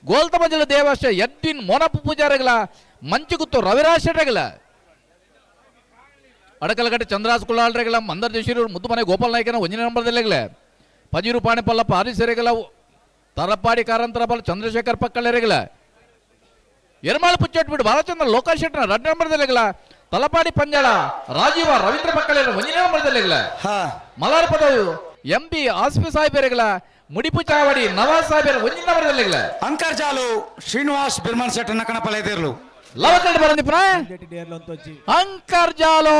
ಗೋಲ್ತಮಜಲ ದೇವಶ್ಯ ಎಡ್ವಿನ್ ಮೋನಪ್ಪ ಪೂಜಾರಿಗಳ ಮಂಚುಗುತ್ತು ರವಿರಾಜ್ ಶೆಟ್ಟರ್ಗಳ ಅಡಕಲಕಟ್ಟೆ ಚಂದ್ರಾಸ್ ಕುಳ್ಳಾಳ್ರೆಗಳ ಮಂದರ್ ಜಶೀರೂರು ಮುದ್ದುಮನೆ ಗೋಪಾಲ್ ನಾಯ್ಕನ 1 ನಂಬರ್ದಲ್ಲೆಗಳ ಪಜೀರು ಪಾಣಿಪಲ್ಲ ಪಾರಿಸೆರೆಗಳ ತರಪಾಡಿ ಕಾರಂತರಪಲ್ಲ ಚಂದ್ರಶೇಖರ್ ಪಕ್ಕಳೆರೆಗಳ ಎರ್ಮಾಳು ಪುಚ್ಚೊಟ್ಬಿಟ್ಟು ಬಾಲಚಂದ್ರ ಲೋಕಾಶ್ ಶೆಟ್ಟರ್ನ 2 ನಂಬರ್ದಲ್ಲೆಗಳ ತಲಪಾಡಿ ಪಂಜಾಳ ರಾಜೀವ ರವೀಂದ್ರ ಪಕ್ಕಳೆರ 1 ನಂಬರ್ದಲ್ಲೆಗಳ ಮಲಾರ್ ಪದವು ಎಂ ಪಿ ಆಸ್ಪಿ ಸಾಹೇಬರೆಗಳ ಮುಡಿಪು ಚಾವಡಿ ನವಾಜ್ ಸಾಹೇಬರ 1 ನಂಬರ್ದಲ್ಲೆಗಳ ಅಂಕರ್ ಜಾಲು ಶ್ರೀನಿವಾಸ್ ಬಿರ್ಮನ್ ಶೆಟ್ಟರ್ನ ಕಣಪಲ ಎದಿರ್ಲು ಲವಕಂಡ ಬರಂದಿಪ್ರ ಅಂಕರ್ ಜಾಲು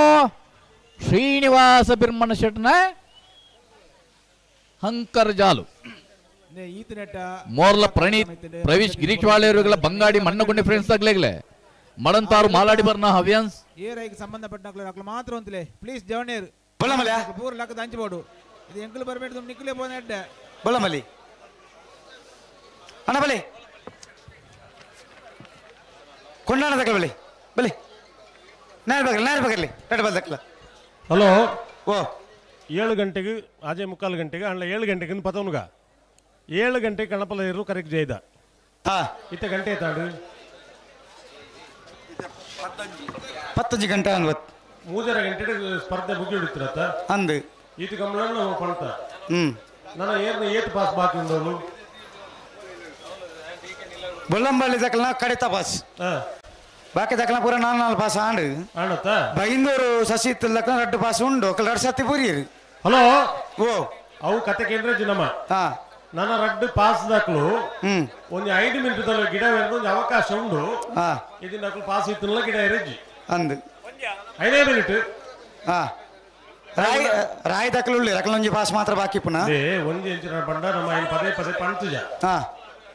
ಶ್ರೀನಿವಾಸ ಬಿರ್ಮನ್ ಶೆಟ್ಟರ್ನ ಹಂಕರ್ ಜಾಲು ಮೋರ್ಲ ಪ್ರಣೀತ್ ಪ್ರವೀಶ್ ಗಿರೀಶ್ ವಾಳೆಯವರುಗಳ ಬಂಗಾಡಿ ಮಣ್ಣಗುಂಡಿ ಫ್ರೆಂಡ್ಸ್ ತಗ್ಲೇಗ್ಲೆ ಮಡಂತಾರು ಮಾಲಾಡಿ ಬರ್ನ ಹವ್ಯಾನ್ಸ್ ಸಂಬಂಧಪಟ್ಟ ಮಾತ್ರ ಅಂತಲೇ ಪ್ಲೀಸ್ ಜವಣೇರ್ ಪೂರ ಲಕ್ಕದ ಹಂಚಬೋಡು ಇದು ಎಂಕಲು ಬರಬೇಡ ನಿಕ್ಕಲೇ ಪೋನೆ ಬೊಲ್ಲಮಲ್ಲಿ ಅಣ್ಣ ಬಲಿ ಕೊಂಡಾಣ ತಕಲ ಬಲಿ ಬಲಿ ನೇರ ಬಗಲಿ ನೇರ ಬಗಲಿ ರೆಡ್ ಬಲ್ ತಕಲ. ಹಲೋ ಓ 7 ಗಂಟೆಗೆ ಅಜೆ 3:15 ಗಂಟೆಗೆ ಅಣ್ಣ 7 ಗಂಟೆಗೆ ಪತವನುಗ 7 ಗಂಟೆಗೆ ಕಣಪಲ ಇರು ಕರೆಕ್ಟ್ ಜೈದ ಇತ್ತ ಗಂಟೆ ತಾಡು 15 ಗಂಟೆ ಅನ್ವತ್ 3.5 ಗಂಟೆ ಸ್ಪರ್ಧೆ ಮುಗಿಯುತ್ತಿರತ್ತ ಅಂದು ಈತ ಗಮನ ಪಣತ ನನ್ನ ಏರ್ನ ಏತ್ ಪಾಸ್ ಬಾಕಿ ಉಂಡೋನು ಬೊಲ್ಲಂಬಳ್ಳಿ ತಕಲ್ನ ಕಡಿತ ಪಾಸ್ ಬಾಕಿ ತಕಲ್ನ ಪೂರ 4 4 ಪಾಸ್ ಆಂಡು ಆಣತ್ತ ಬೈಂದೂರು ಸಸಿ ತಕ್ಕನ 2 ಪಾಸ್ ಉಂಡು 2 ಸತಿ ಪೂರಿಯರು. ಹಲೋ ಓ ಅವು ಕತೆ ಕೇಂದ್ರ ಜಿನಮ್ಮ ನನ್ನ ರಡ್ಡು ಪಾಸ್ ದಾಖಲು ಒಂದು 5 ಮಿನಿಟ್ ಗಿಡ ಒಂದು ಅವಕಾಶ ಉಂಡು. ಇದನ್ನ ಪಾಸ್ ಇತ್ತಲ್ಲ ಗಿಡ ಎರಜ್ಜಿ ಅಂದು 5 ಮಿನಿಟ್. ರಾಯ್ ರಾಯ್ ದಾಖಲು ಉಳ್ಳಿ ರಕಲೊಂಜಿ ಪಾಸ್ ಮಾತ್ರ ಬಾಕಿ ಪುನಃ. ಒಂದು ಇಂಚಿನ ಬಂಡ ನಮ್ಮ ಐನು ಪದೇ ಪದೇ ಪಂತುಜ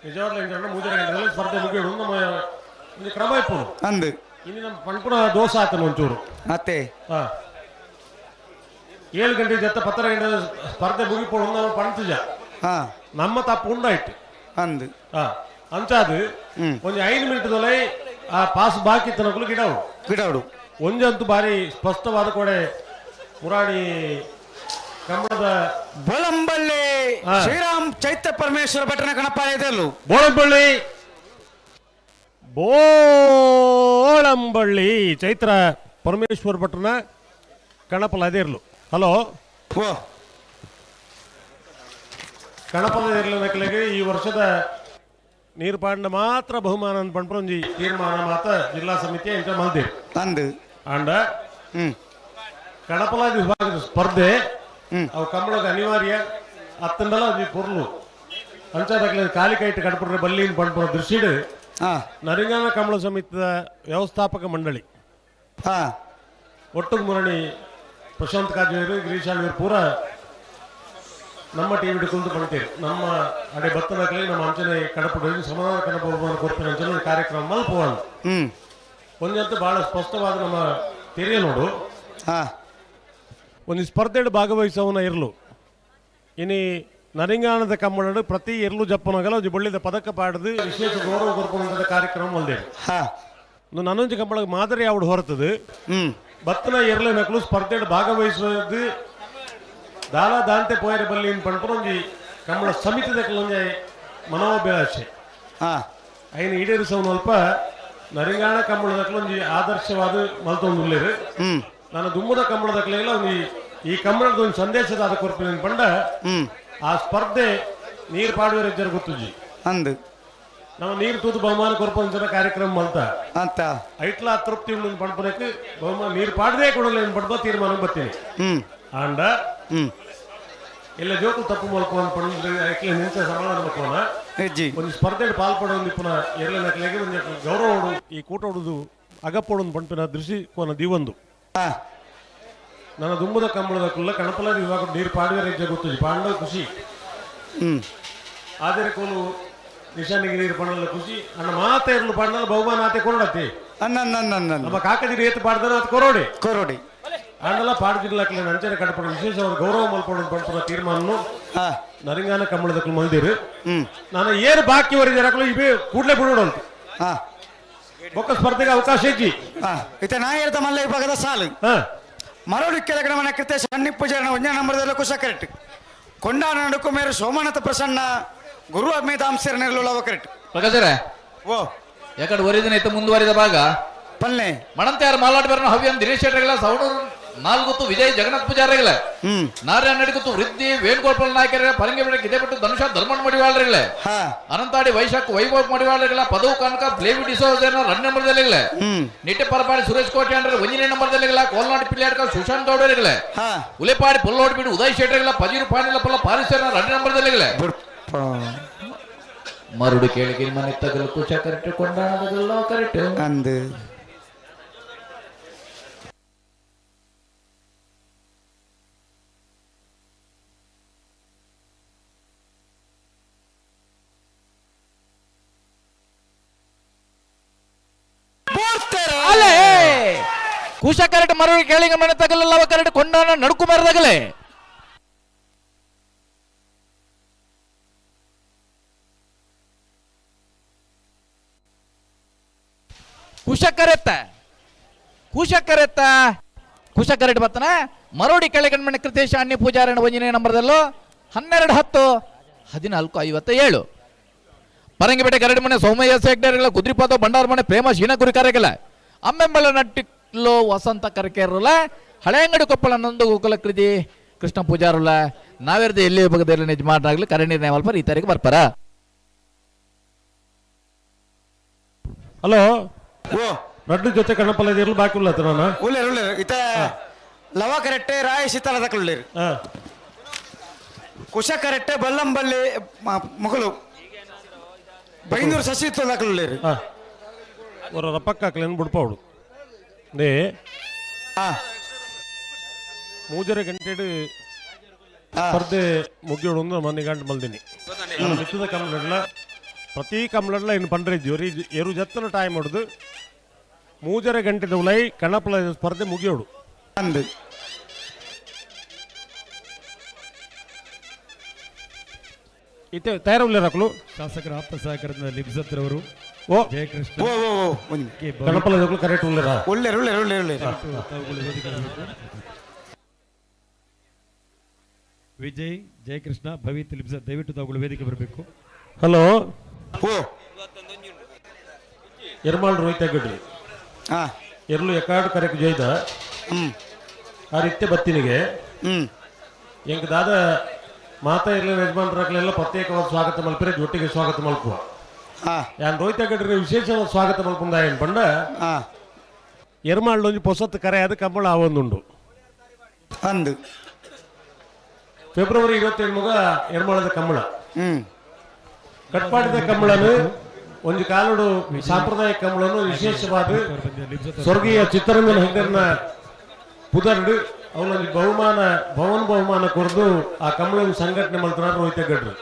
ನಿಜವಾಗ್ಲೂ ಇಂಚಿನ 3 ಗಂಟೆಗಳಲ್ಲಿ ಸ್ಪರ್ಧೆ ಮುಗಿಯೋಡು ನಮ್ಮ ಒಂದು ಕ್ರಮ ಇಪ್ಪುನು ಅಂದು. ಇನ್ನು ನಮ್ಮ ಪಣ್ಪುನ ದೋಸೆ ಆತನ ಒಂಚೂರು ಮತ್ತೆ 7 ಗಂಟೆ ಜೊತೆ 10 ಗಂಟೆ ಸ್ಪರ್ಧೆ ಮುಗಿಪೋಡು ನಮ್ಮ ಪಂತುಜ ನಮ್ಮ ತಪ್ಪು ಉಂಡಾಯ್ತು ಅಂದು. ಅಂಚಾದು ಒಂದು 5 ಮಿನಿಟ್ ದೊಲೆ ಆ ಪಾಸ್ ಬಾಕಿ ತನಕಲು ಗಿಡವು ಗಿಡವಡು ಒಂಜಂತೂ ಬಾರಿ ಸ್ಪಷ್ಟವಾದ ಕೊಡೆ ಮುರಾಣಿ ಕಂಬಳದ ಬೋಳಂಬಳ್ಳಿ ಶ್ರೀರಾಮ್ ಚೈತ್ಯ ಪರಮೇಶ್ವರ ಭಟ್ಟನ ಕಣಪ್ಪ ಇದೆಲ್ಲೂ ಬೋಳಂಬಳ್ಳಿ ಬೋಳಂಬಳ್ಳಿ ಚೈತ್ರ ಪರಮೇಶ್ವರ ಭಟ್ಟನ ಕಣಪಲ ಅದೇ ಇರಲು. ಹಲೋ ಕಣಪಲ ಇರಲು ನಕಲಿಗೆ ಈ ವರ್ಷದ ನೀರು ಪಾಂಡ ಮಾತ್ರ ಬಹುಮಾನ ಪಂಡ್ಪೊಂಜಿ ತೀರ್ಮಾನ ಮಾತ್ರ ಜಿಲ್ಲಾ ಸಮಿತಿಯ ಇಂತ ಮಲ್ದಿರು ಅಂದು. ಅಂಡ ಕಣಪಲ ವಿಭಾಗದ ಸ್ಪರ್ಧೆ ಅವು ಕಂಬಳದ ಅನಿವಾರ್ಯ ಅತ್ತಂದಲ ಅದು ಪೊರ್ಲು ಅಂಚಾದಕ್ಲೆ ಕಾಲಿ ಕೈಟ್ ಕಡಪುರ ಬಲ್ಲಿನ ಪಂಡ್ಪುರ ದೃಷ್ಟಿಡು ನರಿಂಗಾನ ಕಂಬಳ ಸಮಿತಿಯ ವ್ಯವಸ್ಥಾಪಕ ಮಂಡಳಿ ಒಟ್ಟು ಮುರಣಿ ಪ್ರಶಾಂತ್ ಕಾಜೇರು ಗಿರೀಶ್ ಆಳ್ವೀರ್ ಪೂರ ನಮ್ಮ ಟಿ ವಿ ಕುಂತು ಪಡ್ತೀರಿ ನಮ್ಮ ಅಡೆ ಬತ್ತನಕಲಿ ನಮ್ಮ ಅಂಚನೆ ಕಡಪುಡ ಸಮಾಧಾನ ಕಡಪು ಕೊಡ್ತಾರೆ ಅಂಚನೆ ಕಾರ್ಯಕ್ರಮ ಮಲ್ಪುವ ಒಂದಂತೂ ಬಹಳ ಸ್ಪಷ್ಟವಾದ ನಮ್ಮ ತೆರೆಯ ನೋಡು. ಒಂದು ಸ್ಪರ್ಧೆಡು ಭಾಗವಹಿಸೋವನ ಇರಲು ಇನಿ ನರಿಂಗಾಣದ ಕಂಬಳಡು ಪ್ರತಿ ಇರ್ಲು ಜಪ್ಪನಗಲ ಒಂದು ಬಳ್ಳಿದ ಪದಕ ಪಾಡದು ವಿಶೇಷ ಗೌರವ ಕೊರ್ಪುವಂಥದ್ದು ಕಾರ್ಯಕ್ರಮ ಮಲ್ದೇರು. ನನ್ನೊಂಜಿ ಕಂಬಳ ಮಾದರಿ ಅವಡು ಹೊರತದು ಬತ್ತನ ಇರ್ಲು ನಕಲು ಸ್ಪರ್ಧೆಡು ಭಾಗವಹಿಸೋದು ದಾಲ ದಾಂತೆ ಪೋಯರ ಬಲ್ಲಿ ಪಂಡ್ಪುರೊಂಜಿ ಕಂಬಳ ಸಮಿತಿದ ಕೆಲವೊಂಜಿ ಮನೋಭಿಲಾಷೆ ಐನು ಈಡೇರಿಸೋನು ಅಲ್ಪ ನರಿಂಗಾಣ ಕಂಬಳದಕ್ಲೊಂಜಿ ಆದರ್ಶವಾದ ಮಲ್ತೊಂದುಲ್ಲೇರು. ನಾನು ದುಮ್ಮದ ಕಂಬಳದಕ್ಲೆಲ್ಲ ಒಂದು ಈ ಕಂಬಳದ ಒಂದು ಸಂದೇಶದ ಆದ ಕೊರ್ಪಿನ ಪಂಡ ಆ ಸ್ಪರ್ಧೆ ನೀರು ಪಾಡುವ ರಜ್ಜರ ಗೊತ್ತುಜಿ ಅಂದು ನಾವು ನೀರು ತೂತು ಬಹುಮಾನ ಕೊರ್ಪಂಚನ ಕಾರ್ಯಕ್ರಮ ಮಲ್ತ ಅಂತ ಐಟ್ಲ ತೃಪ್ತಿ ಉಂಡು ಪಂಡ್ಪುರಕ್ಕೆ ಬಹುಮಾನ ನೀರು ಪಾಡದೆ ಕೊಡಲ್ಲ ಪಡ್ಬ ತೀರ್ಮಾನ ಬರ್ತೀನಿ. ಆಂಡ ಇಲ್ಲ ಜೋಕು ತಪ್ಪು ಮಲ್ಕೊಂಡು ಪಂಡ್ರೆ ಐಕ್ಲೆ ನಿಂಚ ಸಮಾಧಾನ ಮಲ್ಕೋಣ ಒಂದು ಸ್ಪರ್ಧೆ ಪಾಲ್ಪಡೋದು ಪುನಃ ಎಲ್ಲ ನಕಲಿಗೆ ಒಂದು ಗೌರವ ಈ ಕೂಟ ಹೊಡುದು ಅಗಪ್ಪೋಡು ಪಂಪಿನ ದೃಷ್ಟಿಕೋನ ದೀವೊಂದು. ನನ್ನ ದುಂಬದ ಕಂಬಳದ ಕುಲ್ಲ ಕಣಪಲ ವಿಭಾಗ ನೀರು ಪಾಡುವ ರಜ್ಜೆ ಗೊತ್ತು ಪಾಂಡ ಖುಷಿ ಆದರೆ ಕೋಲು ನಿಶಾನಿಗೆ ನೀರು ಪಾಡಲ್ಲ ಖುಷಿ ಅಣ್ಣ ಮಾತೆ ಇರಲು ಪಾಡಲ್ಲ ಬಹುಮಾನ ಆತೆ ಕೊರಡತಿ ನಮ್ಮ ಕಾಕದಿರಿ ಏತು ಪಾಡ್ದನ ಆತ ಕೊರೋಡಿ ಕೊರೋಡಿ ಆಂಡಲ ಪಾಡ್ದಿರ್ಲಾಕಲೆ ಅಂಚನೆ ಕಡಪಡ ವಿಶೇಷ ಅವರು ಗೌರವ ಮಲ್ಪಡ ಪಡ್ಪುರ ತೀರ್ಮಾನ ನರಿಂಗಾನ ಕಂಬಳದಕ್ಕಲು ಮಲ್ದಿರು. ನಾನು ಏನು ಬಾಕಿ ವರಿದರಕಲು ಇವೇ ಕೂಡಲೇ ಬಿಡೋಡಂತ ಬೊಕ್ಕ ಸ್ಪರ್ಧೆಗೆ ಅವಕಾಶ ಇಜ್ಜಿ. ಇತ್ತೆ ನಾಯರ್ದ ಮಲ್ಲ ವಿಭಾಗದ ಸಾಲು ಮರಳು ಕೆಳಗಡೆ ಮನೆ ಕೃತ್ಯ ಸಣ್ಣ ಪೂಜಾರನ ಒಂದೇ ನಂಬರ್ದಲ್ಲಿ ಕುಶ ಕರೆಕ್ಟ್ ಕೊಂಡಾನ ನಡುಕು ಮೇರು ಸೋಮನಾಥ ಪ್ರಸನ್ನ ಗುರು ಅಮಿತಾಂಸರ ನೆರಳು ಕರೆಕ್ಟ್. ಪ್ರಕಾಶರೇ ಓ ಯಾಕಡೆ ವರಿದಿನ ಇತ್ತು ಮುಂದುವರಿದ ಭಾಗ ಪಲ್ಲೆ ಮಣಂತ್ಯಾರ ಮಾಲಾಟ ಬರೋಣ ಹವ್ಯಂ ದಿನೇಶ್ ಶೆಟ್ಟರ್ಗಳ ಸವಣೂರು ನಾಲ್ಗುತ್ತು ವಿಜಯ್ ಜಗನ್ನಾಥ್ ಪೂಜಾರಿಗಳೇ ನಾರಾಯಣ ನಡಿಗುತ್ತು ವೃದ್ಧಿ ವೇಣುಗೋಪಾಲ್ ನಾಯಕರ ಪರಂಗಿ ಬೆಳಗ್ಗೆ ಇದೇ ಬಿಟ್ಟು ಧನುಷ ಧರ್ಮಣ್ಣ ಮಡಿವಾಳರುಗಳೇ ಅನಂತಾಡಿ ವೈಶಾಖ್ ವೈಭವ್ ಮಡಿವಾಳರುಗಳ ಪದವು ಕನಕ ಫ್ಲೇವಿ ಡಿಸೋಜನ ರನ್ ನಂಬರ್ದಲ್ಲಿಗಳೇ ನಿಟ್ಟೆ ಪರಪಾಡಿ ಸುರೇಶ್ ಕೋಟೆ ಅಂದ್ರೆ ಒಂದನೇ ನಂಬರ್ದಲ್ಲಿಗಳ ಕೋಲ್ನಾಡು ಪಿಲ್ಲಾಡ್ಕ ಸುಶಾಂತ್ ಗೌಡರುಗಳೇ ಉಲೆಪಾಡಿ ಪುಲ್ಲೋಡ್ ಬಿಡು ಉದಯ್ ಶೆಟ್ಟರ್ಗಳ ಪಜೀರು ಪಾಣಿಲ ಪುಲ್ಲ ಪಾರಿಸರ ರನ್ ನಂಬರ್ದಲ್ಲಿಗಳೇ ಮರುಡು ಕೇಳಿಗಿರಿ ಮನೆ ತಗಲು ಕುಶ ಕರೆಕ್ಟ್ ಕೊಂಡಾಡದಲ್ಲ ಕರೆಕ್ಟ್ ಅಂದು ಕುಶ ಕರೆಕ್ಟ್ ಮರುಳು ಕೇಳಿಂಗ ಮನೆ ತಗಲಲ್ಲ ಕರೆಕ್ಟ್ ಕೊಂಡಾಣ ನಡುಕು ಮರದಗಲೆ ಕುಶ ಕರೆತ್ತ ಕುಶ ಕರೆತ್ತ ಕುಶ ಕರೆಟ್ ಬರ್ತನ ಮರೋಡಿ ಕೆಳಗಣ್ಮನೆ ಕೃತೇಶ ಅನ್ಯ ಪೂಜಾರಣ ಒಂದನೇ ನಂಬರ್ದಲ್ಲೂ 12 10 14 57 ಪರಂಗಿಪೇಟೆ ಗರಡಿಮನೆ ಸೌಮಯ್ಯ ಸೇಗ್ಡರ್ಗಳ ಕುದ್ರಿಪಾದ ಭಂಡಾರಮನೆ ಪ್ರೇಮ ಶೀನಗುರಿ ಕಾರ್ಯಗಳ ಅಮ್ಮೆಂಬಳ ನಟ್ಟಿಲೋ ವಸಂತ ಕರಕೇರುಲ ಹಳೆಯಂಗಡಿ ಕೊಪ್ಪಳ ನಂದು ಗೋಕುಲ ಕೃತಿ ಕೃಷ್ಣ ಪೂಜಾರುಲ ನಾವೇರ್ದು ಎಲ್ಲಿ ವಿಭಾಗದಲ್ಲಿ ನಿಜ ಮಾಡಾಗ್ಲಿ ಕರೆ ನಿರ್ಣಯ ಮಲ್ಪ ಈ ತಾರೀಕು ಬರ್ಪಾರ. ಹಲೋ ರಡ್ಡು ಜೊತೆ ಕಣ್ಣಪ್ಪಲ್ಲ ಇರಲು ಬಾಕಿ ಉಳ್ಳತ್ತ ನಾನು ಉಳ್ಳೇರು ಉಳ್ಳೇರು ಇತ ಲವ ಕರೆಕ್ಟ್ ರಾಯ ಸೀತಾಳದ ಉಳ್ಳೇರು. ಕುಶ ಕರೆಕ್ಟ್ ಬಲ್ಲಂಬಲ್ಲಿ ಮಗಳು ಬೈಂದೂರು ಶಶಿ ತೊಂದಾಕಲು ಅವರ ರಪ್ಪಕ್ಕ ಹಾಕ್ಲೇನು ಬುಡ್ಪಾವಡು they ಮೂಜರೆ ಗಂಟೆಡು ಸ್ಪರ್ಧೆ ಮುಗಿಯೋಡು ಒಂದು ಮನೆ ಗಂಟು ಮಲ್ದಿನಿ ಮಿತ್ತದ ಕಂಪ್ಲೇಂಟ್ಲ ಪ್ರತಿ ಕಂಪ್ಲೇಂಟ್ಲ ಇನ್ನು ಪಂಡ್ರೆ ಜೋರಿ ಎರು ಜತ್ತನ ಟೈಮ್ ಹೊಡೆದು ಮೂಜರೆ ಗಂಟೆದ ಉಲೈ ಕಣ್ಣಪ್ಪಲ ಸ್ಪರ್ಧೆ ಮುಗಿಯೋಡು. ಅಂದು ಇತ್ತೆ ತಯಾರು ಶಾಸಕರ ಆಪ್ತ ಸಹಕಾರದಿಂದ ಲಿಬ್ಸತ್ರವರು ಓ ಜಯಕೃಷ್ಣ ಓ ಓ ಓ ಕಣಪಲ ಕರೆಕ್ಟ್ ಉಳ್ಳೇರ ಒಳ್ಳೆ ಒಳ್ಳೆ ಒಳ್ಳೆ ಒಳ್ಳೆ. ವಿಜಯ್ ಜಯಕೃಷ್ಣ ಭವಿತ್ ಲಿಬ್ಸತ್ ದಯವಿಟ್ಟು ತಾವುಗಳು ವೇದಿಕೆ ಬರಬೇಕು. ಹಲೋ ಓ ಎರ್ಮಾಳ್ ರೋಹಿತ ಗಡ್ರಿ ಎರ್ಲು ಎಕಾಡು ಕರೆಕ್ ಜೈದ ಆ ರೀತಿ ಬತ್ತಿನಿಗೆ ಎಂಕ್ ದಾದ ಮಾತಾ ಇರ್ಲಿ ಯಜಮಾನರಾಗಲೆಲ್ಲ ಪ್ರತ್ಯೇಕವಾದ ಸ್ವಾಗತ ಮಲ್ಪಿರೆ ಜೊಟ್ಟಿಗೆ ಸ್ವಾಗತ ಮಲ್ಪುವ. ಯಾನ್ ರೋಹಿತ ಗಡ್ರಿ ವಿಶೇಷವಾದ ಸ್ವಾಗತ ಮಲ್ಪುಂದ ಏನ್ ಪಂಡ ಎರ್ಮಾಳ್ ಒಂಜಿ ಪೊಸತ್ತು ಕರೆ ಅದು ಕಂಬಳ ಆವೊಂದುಂಡು ಅಂದು ಫೆಬ್ರವರಿ 27 ಮುಗ ಎರ್ಮಾಳದ ಕಂಬಳ ಕಟ್ಪಾಡಿದ ಕಂಬಳನು ಒಂದು ಕಾಲಡು ಸಾಂಪ್ರದಾಯಿಕ ಕಂಬಳನು ವಿಶೇಷವಾದ ಸ್ವರ್ಗೀಯ ಚಿತ್ತರಂಜನ ಹೆಗ್ಗರ್ನ ಪುದರ್ಡು ಅವನೊಂದು ಬಹುಮಾನ ಭವನ್ ಬಹುಮಾನ ಕೊರದು ಆ ಕಂಬಳನ್ನು ಸಂಘಟನೆ ಮಾಡ್ತಾರ ರೋಹಿತ ಗಡ್ರು.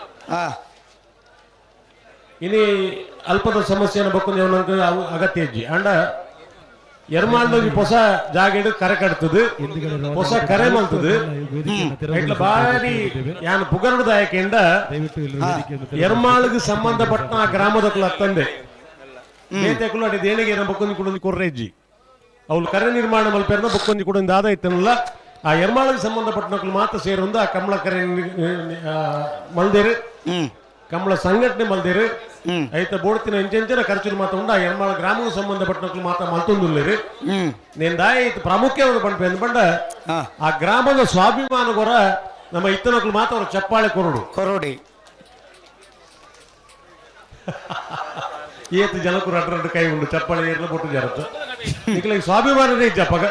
ಇನಿ ಅಲ್ಪದ ಸಮಸ್ಯೆಯನ್ನು ಬಕ್ಕೊಂದು ಅವನಂತ ಅಗತ್ಯ ಇಜ್ಜಿ ಅಂಡ ಎರ್ಮಾಳ್ದೊಂಜಿ ಹೊಸ ಜಾಗೆಡ್ ಕರೆ ಕಟ್ತದೆ ಹೊಸ ಕರೆ ಮಲ್ತದೆ ಇಟ್ಲ ಬಾರಿ ಯಾನ್ ಪುಗರುದಾಯಕೆಂಡ ಎರ್ಮಾಳಿಗೆ ಸಂಬಂಧಪಟ್ಟ ಆ ಗ್ರಾಮದಕ್ಕಲು ಅತ್ತಂದೆ ಬೇತೆಕುಲು ಅಡಿ ದೇಣಿಗೆ ಬಕ್ಕೊಂದು ಕೂಡ ಕೊರ್ರೆಜ್ಜಿ ಅವಳು ಕರೆ ನಿರ್ಮಾಣ ಮಲ್ಪೇರ್ನ ಬಕ್ಕೊಂದು ಕೂಡ ದಾದ ಇತ್ತನಲ್ಲ ಆ ಎರ್ಮಾಳಿಗೆ ಸಂಬಂಧಪಟ್ಟನಕ್ಕಲು ಮಾತ್ರ ಸೇರೊಂದು ಆ ಕಮಲ ಕರೆ ಮಲ್ದೇರು ಕಮಲ ಸಂಘಟನೆ ಮಲ್ದೇರು ಐತ ಬೋಡ್ತಿನ ಎಂಚೆಂಚಿನ ಖರ್ಚು ಮಾತ್ರ ಉಂಡು ಆ ಎರ್ಮಾಳ ಗ್ರಾಮಕ್ಕೆ ಸಂಬಂಧಪಟ್ಟನಕ್ಕಲು ಮಾತ್ರ ಮಲ್ತೊಂದುಲ್ಲೇರು. ನೇನ್ ದಾಯ ಇತ್ತು ಪ್ರಾಮುಖ್ಯವಾದ ಪಂಡ ಪಂಡ ಆ ಗ್ರಾಮದ ಸ್ವಾಭಿಮಾನ ಗೊರ ನಮ್ಮ ಇತ್ತನಕ್ಕಲು ಮಾತ್ರ ಅವರು ಚಪ್ಪಾಳೆ ಕೊರಡು ಕೊರಡಿ ಏತು ಜನಕ್ಕೂ ರಡ್ಡು ರಡ್ಡು ಕೈ ಉಂಡು ಚಪ್ಪಾಳೆ ಏರ್ಲ ಬೊಟ್ಟು ಜರತ್ತು ನಿಕ್ಲಿಗೆ ಸ್ವಾಭಿಮಾನನೇ ಇಜ್ಜಪ್ಪಗ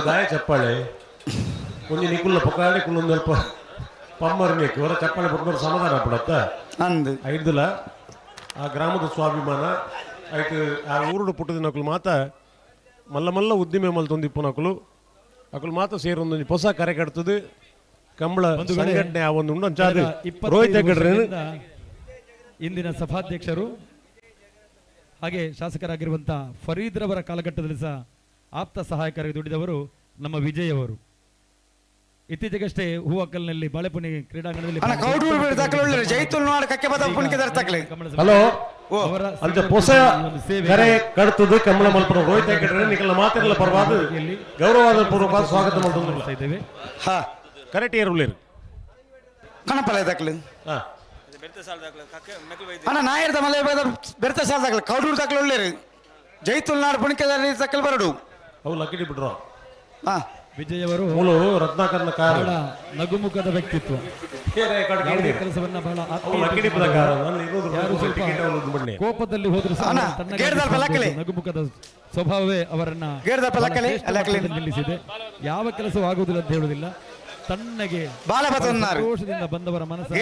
ದಾಯ ಚಪ್ಪಾಳೆ ಒಂಜಿ ನಿಕುಲ್ಲ ಪೊಕಾಡೆ ಕುಲ್ಲೊಂದು ಅಲ್ಪ ಪಮ್ಮರ್ ಬೇಕು ಅವರ ಚಪ್ಪಾಳೆ ಪಟ್ಟವರು ಸಮಾಧಾನ ಪಡತ್ತ ಅಂದು ಐದುಲ ಆ ಗ್ರಾಮದ ಸ್ವಾಭಿಮಾನ ಐತು ಆ ಊರುಡು ಪುಟ್ಟದಿನಕುಲು ಮಾತ ಮಲ್ಲ ಮಲ್ಲ ಉದ್ದಿಮೆ ಮಲ್ತೊಂದು ಇಪ್ಪುನಕುಲು ಅಕುಲು ಮಾತ ಸೇರೊಂದೊಂಜಿ ಹೊಸ ಕರೆ ಕಟ್ತದೆ ಕಂಬಳ ಸಂಘಟನೆ ಆ ಒಂದು ಉಂಡು ಅಂಚಾದ ರೋಹಿತ ಹೆಗ್ಗಡ್ರೆ ಇಂದಿನ ಸಭಾಧ್ಯಕ್ಷರು ಹಾಗೆ ಶಾಸಕರಾಗಿರುವಂತಹ ಫರೀದ್ರವರ ಕಾಲಘಟ್ಟದಲ್ಲಿ ಸಹ ಆಪ್ತ ಸಹಾಯಕರಾಗಿ ದುಡಿದವರು ನಮ್ಮ ವಿಜಯ್ ಅವರು. ಇತ್ತೀಚೆಗಷ್ಟೇ ಹೂವಕ್ಕಲ್ನಲ್ಲಿ ಬಾಳೆಪುಣಿ ಕ್ರೀಡಾಂಗಣದಲ್ಲಿ ಹಲೋ ಅಂಚ ಪೊಸ ಕರೆ ಕಡ್ತದೆ ಕಮಲ ಮಲ್ಪನ ರೋಹಿತ ಹೆಗ್ಗಡ್ರೆ ನಿಕಲ್ನ ಮಾತಿರಲ್ಲ ಪರವಾದ ಗೌರವಾದ ಪೂರ್ವಕ ಸ್ವಾಗತ ಮಾಡ್ತಾ ಇದ್ದೇವೆ. ಕರೆಕ್ಟ್ ಏರುಳ್ಳೇರು ಕಣಪಲ ದಾಖಲೆ ಅಣ್ಣ ನಾಯರ್ದ ಮಲೆ ಬೆರ್ತ ಸಾಲ ದಾಖಲೆ ಕೌಡೂರು ದಾಖಲೆ ಒಳ್ಳೇರು ಜೈತುಲ್ನಾಡು ಪುಣಿಕೆದಾರಿ ದಾಖಲೆ ಬರಡು ಅವು ಲಕ್ಕಿಡಿ ಬಿಡ್ರ. ವಿಜಯ್ ಅವರು ಮೂಲು ರತ್ನಾಕರ್ನ ಕಾರ್ ನಗುಮುಖದ ವ್ಯಕ್ತಿತ್ವ, ಕೆಲಸವನ್ನ ಬಹಳ ಕೋಪದಲ್ಲಿ ಹೋದ್ರು ನಗುಮುಖದ ಸ್ವಭಾವವೇ ಅವರನ್ನ ನಿಲ್ಲಿಸಿದೆ. ಯಾವ ಕೆಲಸವೂ ಆಗುವುದಿಲ್ಲ ಅಂತ ಹೇಳುವುದಿಲ್ಲ, ತಣ್ಣಗೆ ಸಂತೋಷದಿಂದ ಬಂದವರ ಮನಸ್ಸು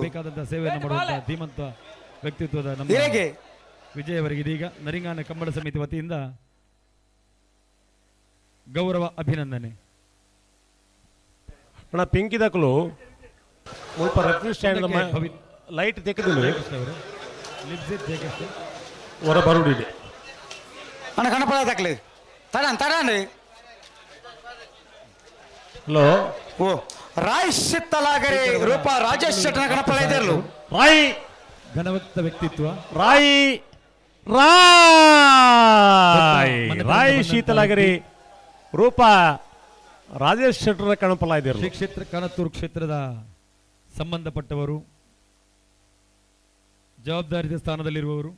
ಬೇಕಾದಂತಹ ಸೇವೆಯನ್ನು ಮಾಡುವಂತಹ ಧೀಮಂತ ವ್ಯಕ್ತಿತ್ವದ ನಮ್ಮ ವಿಜಯ್ ಅವರಿಗೆ ಇದೀಗ ನರಿಂಗಾನ ಕಂಬಳ ಸಮಿತಿ ವತಿಯಿಂದ ಗೌರವ ಅಭಿನಂದನೆ. ಅಣ್ಣ ಪಿಂಕಿ ದಾಖಲು ಮುಲ್ಪ ರೆಫ್ರಿ ಸ್ಟ್ಯಾಂಡ್ ಲೈಟ್ ತೆಗೆದು ಹೊರ ಬರುಡಿದೆ ಅಣ್ಣ ಕಣಪಳ ದಾಖಲೆ ತಡಾನ್ ತಡಾನ್. ಹಲೋ ಓ ರಾಯ್ ಸಿತ್ತಲಾಗರೆ ರೂಪ ರಾಜೇಶ್ ಶೆಟ್ಟನ ಕಣಪಳ ಇದೆರಲು ರಾಯ್ ಘನವತ್ತ ವ್ಯಕ್ತಿತ್ವ ರಾಯ್ ರಾಯ್ ರಾಯ್ ಶೀತಲಾಗರಿ ರೂಪ ರಾಜೇಶ್ ಶೆಟ್ಟರ ಕಣಪಲ ಇದ್ದರು. ಶ್ರೀ ಕ್ಷೇತ್ರ ಕಾನತ್ತೂರು ಕ್ಷೇತ್ರದ ಸಂಬಂಧಪಟ್ಟವರು, ಜವಾಬ್ದಾರಿತ ಸ್ಥಾನದಲ್ಲಿರುವವರು,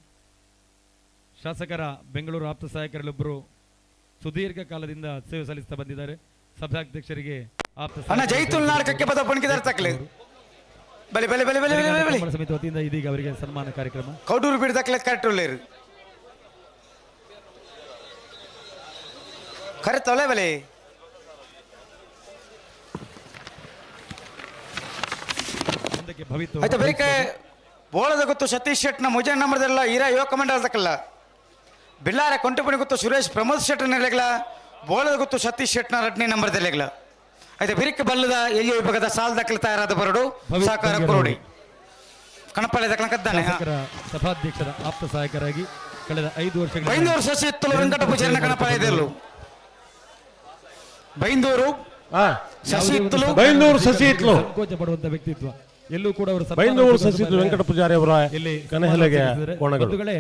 ಶಾಸಕರ ಬೆಂಗಳೂರು ಆಪ್ತ ಸಹಾಯಕರಲ್ಲೊಬ್ಬರು ಸುದೀರ್ಘ ಕಾಲದಿಂದ ಸೇವೆ ಸಲ್ಲಿಸ್ತಾ ಬಂದಿದ್ದಾರೆ. ಸಭಾಧ್ಯಕ್ಷರಿಗೆ ಆಪ್ತ ಸಮಿತಿ ವತಿಯಿಂದ ಇದೀಗ ಅವರಿಗೆ ಸನ್ಮಾನ ಕಾರ್ಯಕ್ರಮ. ಕೌಡೂರು ಬಿಡ್ದಾಕ್ಲೆ ಕರೆಕ್ಟ್ ಉಳ್ಳೇರು ಕರೆ ತೊಲೆ ಬಲೆ. ವೇದಿಕೆ ಭವಿತ ಆಯ್ತಾ ಬೇರೆ ಬೋಳದ ಗೊತ್ತು ಸತೀಶ್ ಶೆಟ್ನ ಮುಜೆ ನಂಬರ್ದೆಲ್ಲ ಈರಾ ಯುವಕ ಮಂಡಲದಕ್ಕಲ್ಲ ಬಿಲ್ಲಾರ ಕೊಂಟುಪಣಿ ಗೊತ್ತು ಸುರೇಶ್ ಪ್ರಮೋದ್ ಶೆಟ್ನ ನೆಲೆಗಳ ಬೋಳದ ಗೊತ್ತು ಸತೀಶ್ ಶೆಟ್ನ ರಡ್ನೇ ನಂಬರ್ದೆಲೆಗಳ ಆಯ್ತಾ ಬಿರಿಕ್ ಬಲ್ಲದ ಎಲ್ಲಿ ವಿಭಾಗದ ಸಾಲ್ ದಾಖಲೆ ತಯಾರಾದ ಬರಡು ಸಹಕಾರ ಕೊರೋಡಿ ಕಣಪಾಳೆ ದಕ್ಕಲ ಕದ್ದಾನೆ ಸಭಾಧ್ಯಕ್ಷರ ಆಪ್ತ ಸಹಾಯಕರಾಗಿ ಕಳೆದ 5 ವರ್ಷಗಳ ಬೈಂದೂರು ಶಶಿ ಇತ್ತಲು ವೆಂಕಟ ಪೂಜಾರಿನ ಕಣಪಾಳ್ಯದಲ್ಲೂ ಬೈಂದೂರು ಶಶಿ ಇತ್ತಲು ಬೈಂದೂರು ಶಶಿ ಇತ್ತಲು ಸಂಕೋಚ ಪಡುವಂತ ವ್ಯಕ್ತಿತ್ವ ಎಲ್ಲೂ ಕೂಡ ಅವರು ಬೈಂದೂರು ಶಶಿ ಇತ್ತಲು ವೆಂಕಟ ಪೂಜಾರಿ ಅವರ ಇಲ್ಲಿ ಕನಹಲಗೆ ಕೋಣಗಳು. ಬಂಧುಗಳೇ,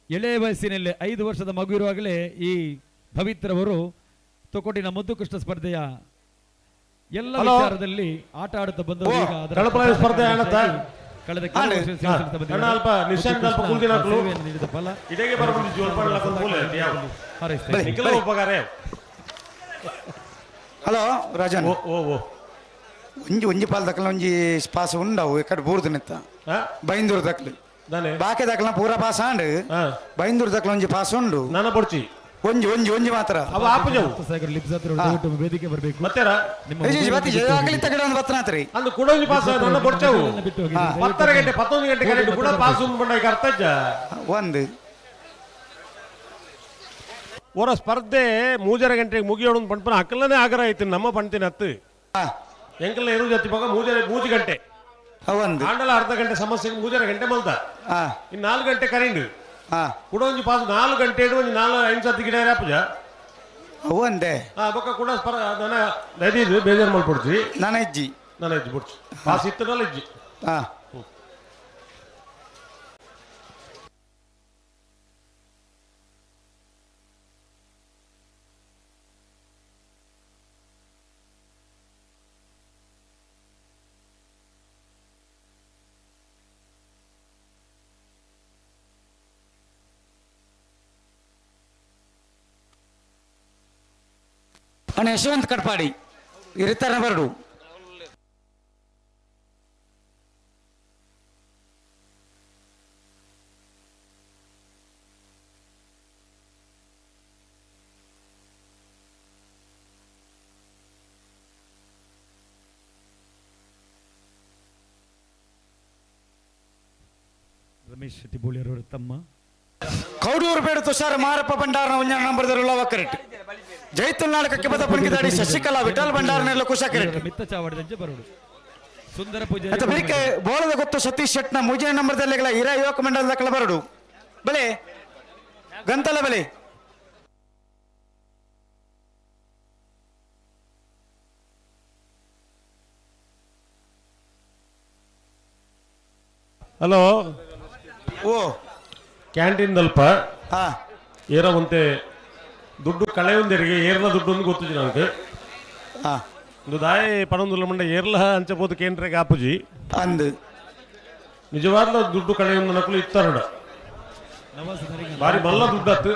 ಎಳೆಯ ವಯಸ್ಸಿನಲ್ಲಿ 5 ವರ್ಷದ ಮಗು ಇರುವಾಗಲೇ ಈ ಪವಿತ್ರವರು ತೊಕೊಟಿನ ಮುದ್ದುಕೃಷ್ಣ ಸ್ಪರ್ಧೆಯ ಎಲ್ಲ ವಿಚಾರದಲ್ಲಿ ಆಟ ಆಡುತ್ತಾ ಬಂದವರು. ಈಗ ಅದರ ಕಳಪಳ ಸ್ಪರ್ಧೆ ಆಣತ್ತ? ಕಳೆದ ಕೆಲವು ವರ್ಷ ಸೇವೆ ಸಲ್ಲಿಸ್ತಾ ಬಂದಿದ್ದಾರೆ. ಅಣ್ಣ ಅಲ್ಪ ನಿಶಾಂತ್ ಅಲ್ಪ ಕುಲ್ದಿನ ಹಾಕ್ಲು. ಸೇವೆಯನ್ನು ನೀಡಿದ ಫಲ ಇಡೆಗೆ ಬರಬಂದು ಜೋಲ್ಪಾಡಲ ಮೂಲೆ ಹಾರೈಸ್ತಾ ಇದ್ದೀನಿ. ನಿಖಿಲ ಉಪಕಾರ ಹಲೋ ರಾಜನ್ ಓ ಓ ಓ ಒಂಜಿ ಒಂಜಿ ಪಾಲ್ ದಕ್ಕಲ ಒಂಜಿ ಪಾಸ್ ಉಂಡವು ಎಕಡೆ ಬೂರ್ದು ನಿತ್ತ ಬೈಂದೂರು ದಕ್ಕಲು ಬಾಕಿ ದಕ್ಕಲ ಪೂರ ಪಾಸ್ ಆಂಡ್ ಬೈಂದೂರು ದಕ್ಕಲ ಒಂಜಿ ಪಾಸ್ ಉಂಡು ನಾನ ಪೊಡ್ಚಿ ಒಂಜಿ ಒಂಜಿ ಒಂಜಿ ಮಾತ್ರ ಅವ ಆಪುಜವು ಸಾಗರ್ ಲಿಪ್ಸ್ ಹತ್ರ ದಯವಿಟ್ಟು ವೇದಿಕೆ ಬರಬೇಕು. ಮತ್ತೆರ ನಿಮ್ಮ ಇಜ್ಜಿ, ಬತ್ತಿ, ಆಗಲಿ ತಗಡೆ ಒಂದು ಬತ್ತನಾತ್ರಿ ಅಂದು ಕೂಡ ಒಂಜಿ ಪಾಸ್ ನನ್ನ ಪೊಡ್ಚವು ಬಿಟ್ಟು ಹೋಗಿ. 10 ಗಂಟೆ 11 ಗಂಟೆ ಕರೆಂಟ್ ಕೂಡ ಪಾಸ್ ಉಂಡು ಬಂಡ ಈಗ ಅರ್ಥ ಒಂದು ಓರ ಸ್ಪರ್ಧೆ 3.5 ಗಂಟೆಗೆ ಮುಗಿಯೋಣ ಪಂಪನ ಅಕ್ಕಲನೇ ಆಗರ ಐತಿ ನಮ್ಮ ಪಂತಿನ ಹತ್ತು ಎಂಕಲ್ನ ಇರು ಜೊತೆ ಮಗ 3 ಗಂಟೆ ಒಂದು ಆಂಡಲ ಅರ್ಧ ಗಂಟೆ ಸಮಸ್ಯೆಗೆ 3.5 ಗಂಟೆ ಮಲ್ದ ಇನ್ನು 4 ಗಂಟೆ ಕರೆಂಟ್ ಕೂಡ ಒಂಜಿ ಪಾಸ್ 4 ಗಂಟೆ ಇಡು ಒಂಜಿ 4-5 ಸತಿ ಗಿಡ ಪೂಜ ಒಂದೇ ಬೊಕ್ಕ ಕೂಡ ಸ್ಪರ ನನ್ನ ದಯದೀದು ಬೇಜಾರು ಮಲ್ಪೊಡ್ಚಿ ನಾನು ಇಜ್ಜಿ ನಾನು ಇಜ್ಜಿ ಬಿಡ್ಚಿ ಪಾಸ್ ಇತ್ತನಲ್ಲ ಇಜ್ಜಿ ಅಣ್ಣ ಯಶವಂತ್ ಕಟ್ಪಾಡಿ ಇರ್ತಾರ ಬರಡು ರಮೇಶ್ ಶೆಟ್ಟಿ ಬೋಳಿಯರವರ ತಮ್ಮ ಕೌಡೂರು ಬೇಡ ತುಷಾರ ಮಾರಪ್ಪ ಭಂಡಾರನ ಒಂಜನ ನಂಬರ್ದರುಳ್ಳ ಕರೆಕ್ಟ್ ಜೈತುಲ್ ನಾಡಕಕ್ಕೆ ಬದ ಪುಣಕಿದಾಡಿ ಶಶಿಕಲಾ ವಿಠಲ್ ಭಂಡಾರನೆಲ್ಲ ಕುಶ ಕರೆಕ್ಟ್ ಮಿತ್ತ ಚಾವಡಿದಂಚೆ ಬರೋಡು ಸುಂದರ ಪೂಜಾರಿ ಆಯ್ತಾ ಬೆಳಿಗ್ಗೆ ಬೋಳದ ಗೊತ್ತು ಸತೀಶ್ ಶೆಟ್ನ ಮುಜಿನ ನಂಬರ್ದಲ್ಲಿಗಳ ಹಿರ ಯುವಕ ಮಂಡಲದ ಕಳ ಬರಡು ಬಲೆ ಗಂತಲ ಬಲೆ ಹಲೋ ಓ ಕ್ಯಾಂಟೀನ್ ದಲ್ಪ ಏರ ಒಂತೆ ದುಡ್ಡು ಕಳೆಯೊಂದರಿಗೆ ಏರ್ಲ ದುಡ್ಡು ಒಂದು ಗೊತ್ತಿಜಿ ನನಗೆ ಒಂದು ದಾಯ ಪಣೊಂದುಲ್ಲ ಮಂಡ ಏರ್ಲ ಅಂಚ ಕೇಂದ್ರಗೆ ಆಪುಜಿ ಅಂದು ನಿಜವಾದ ದುಡ್ಡು ಕಳೆಯೊಂದು ನಕಲು ಇತ್ತರಡ ಬಾರಿ ಮಲ್ಲ ದುಡ್ಡತ್ತು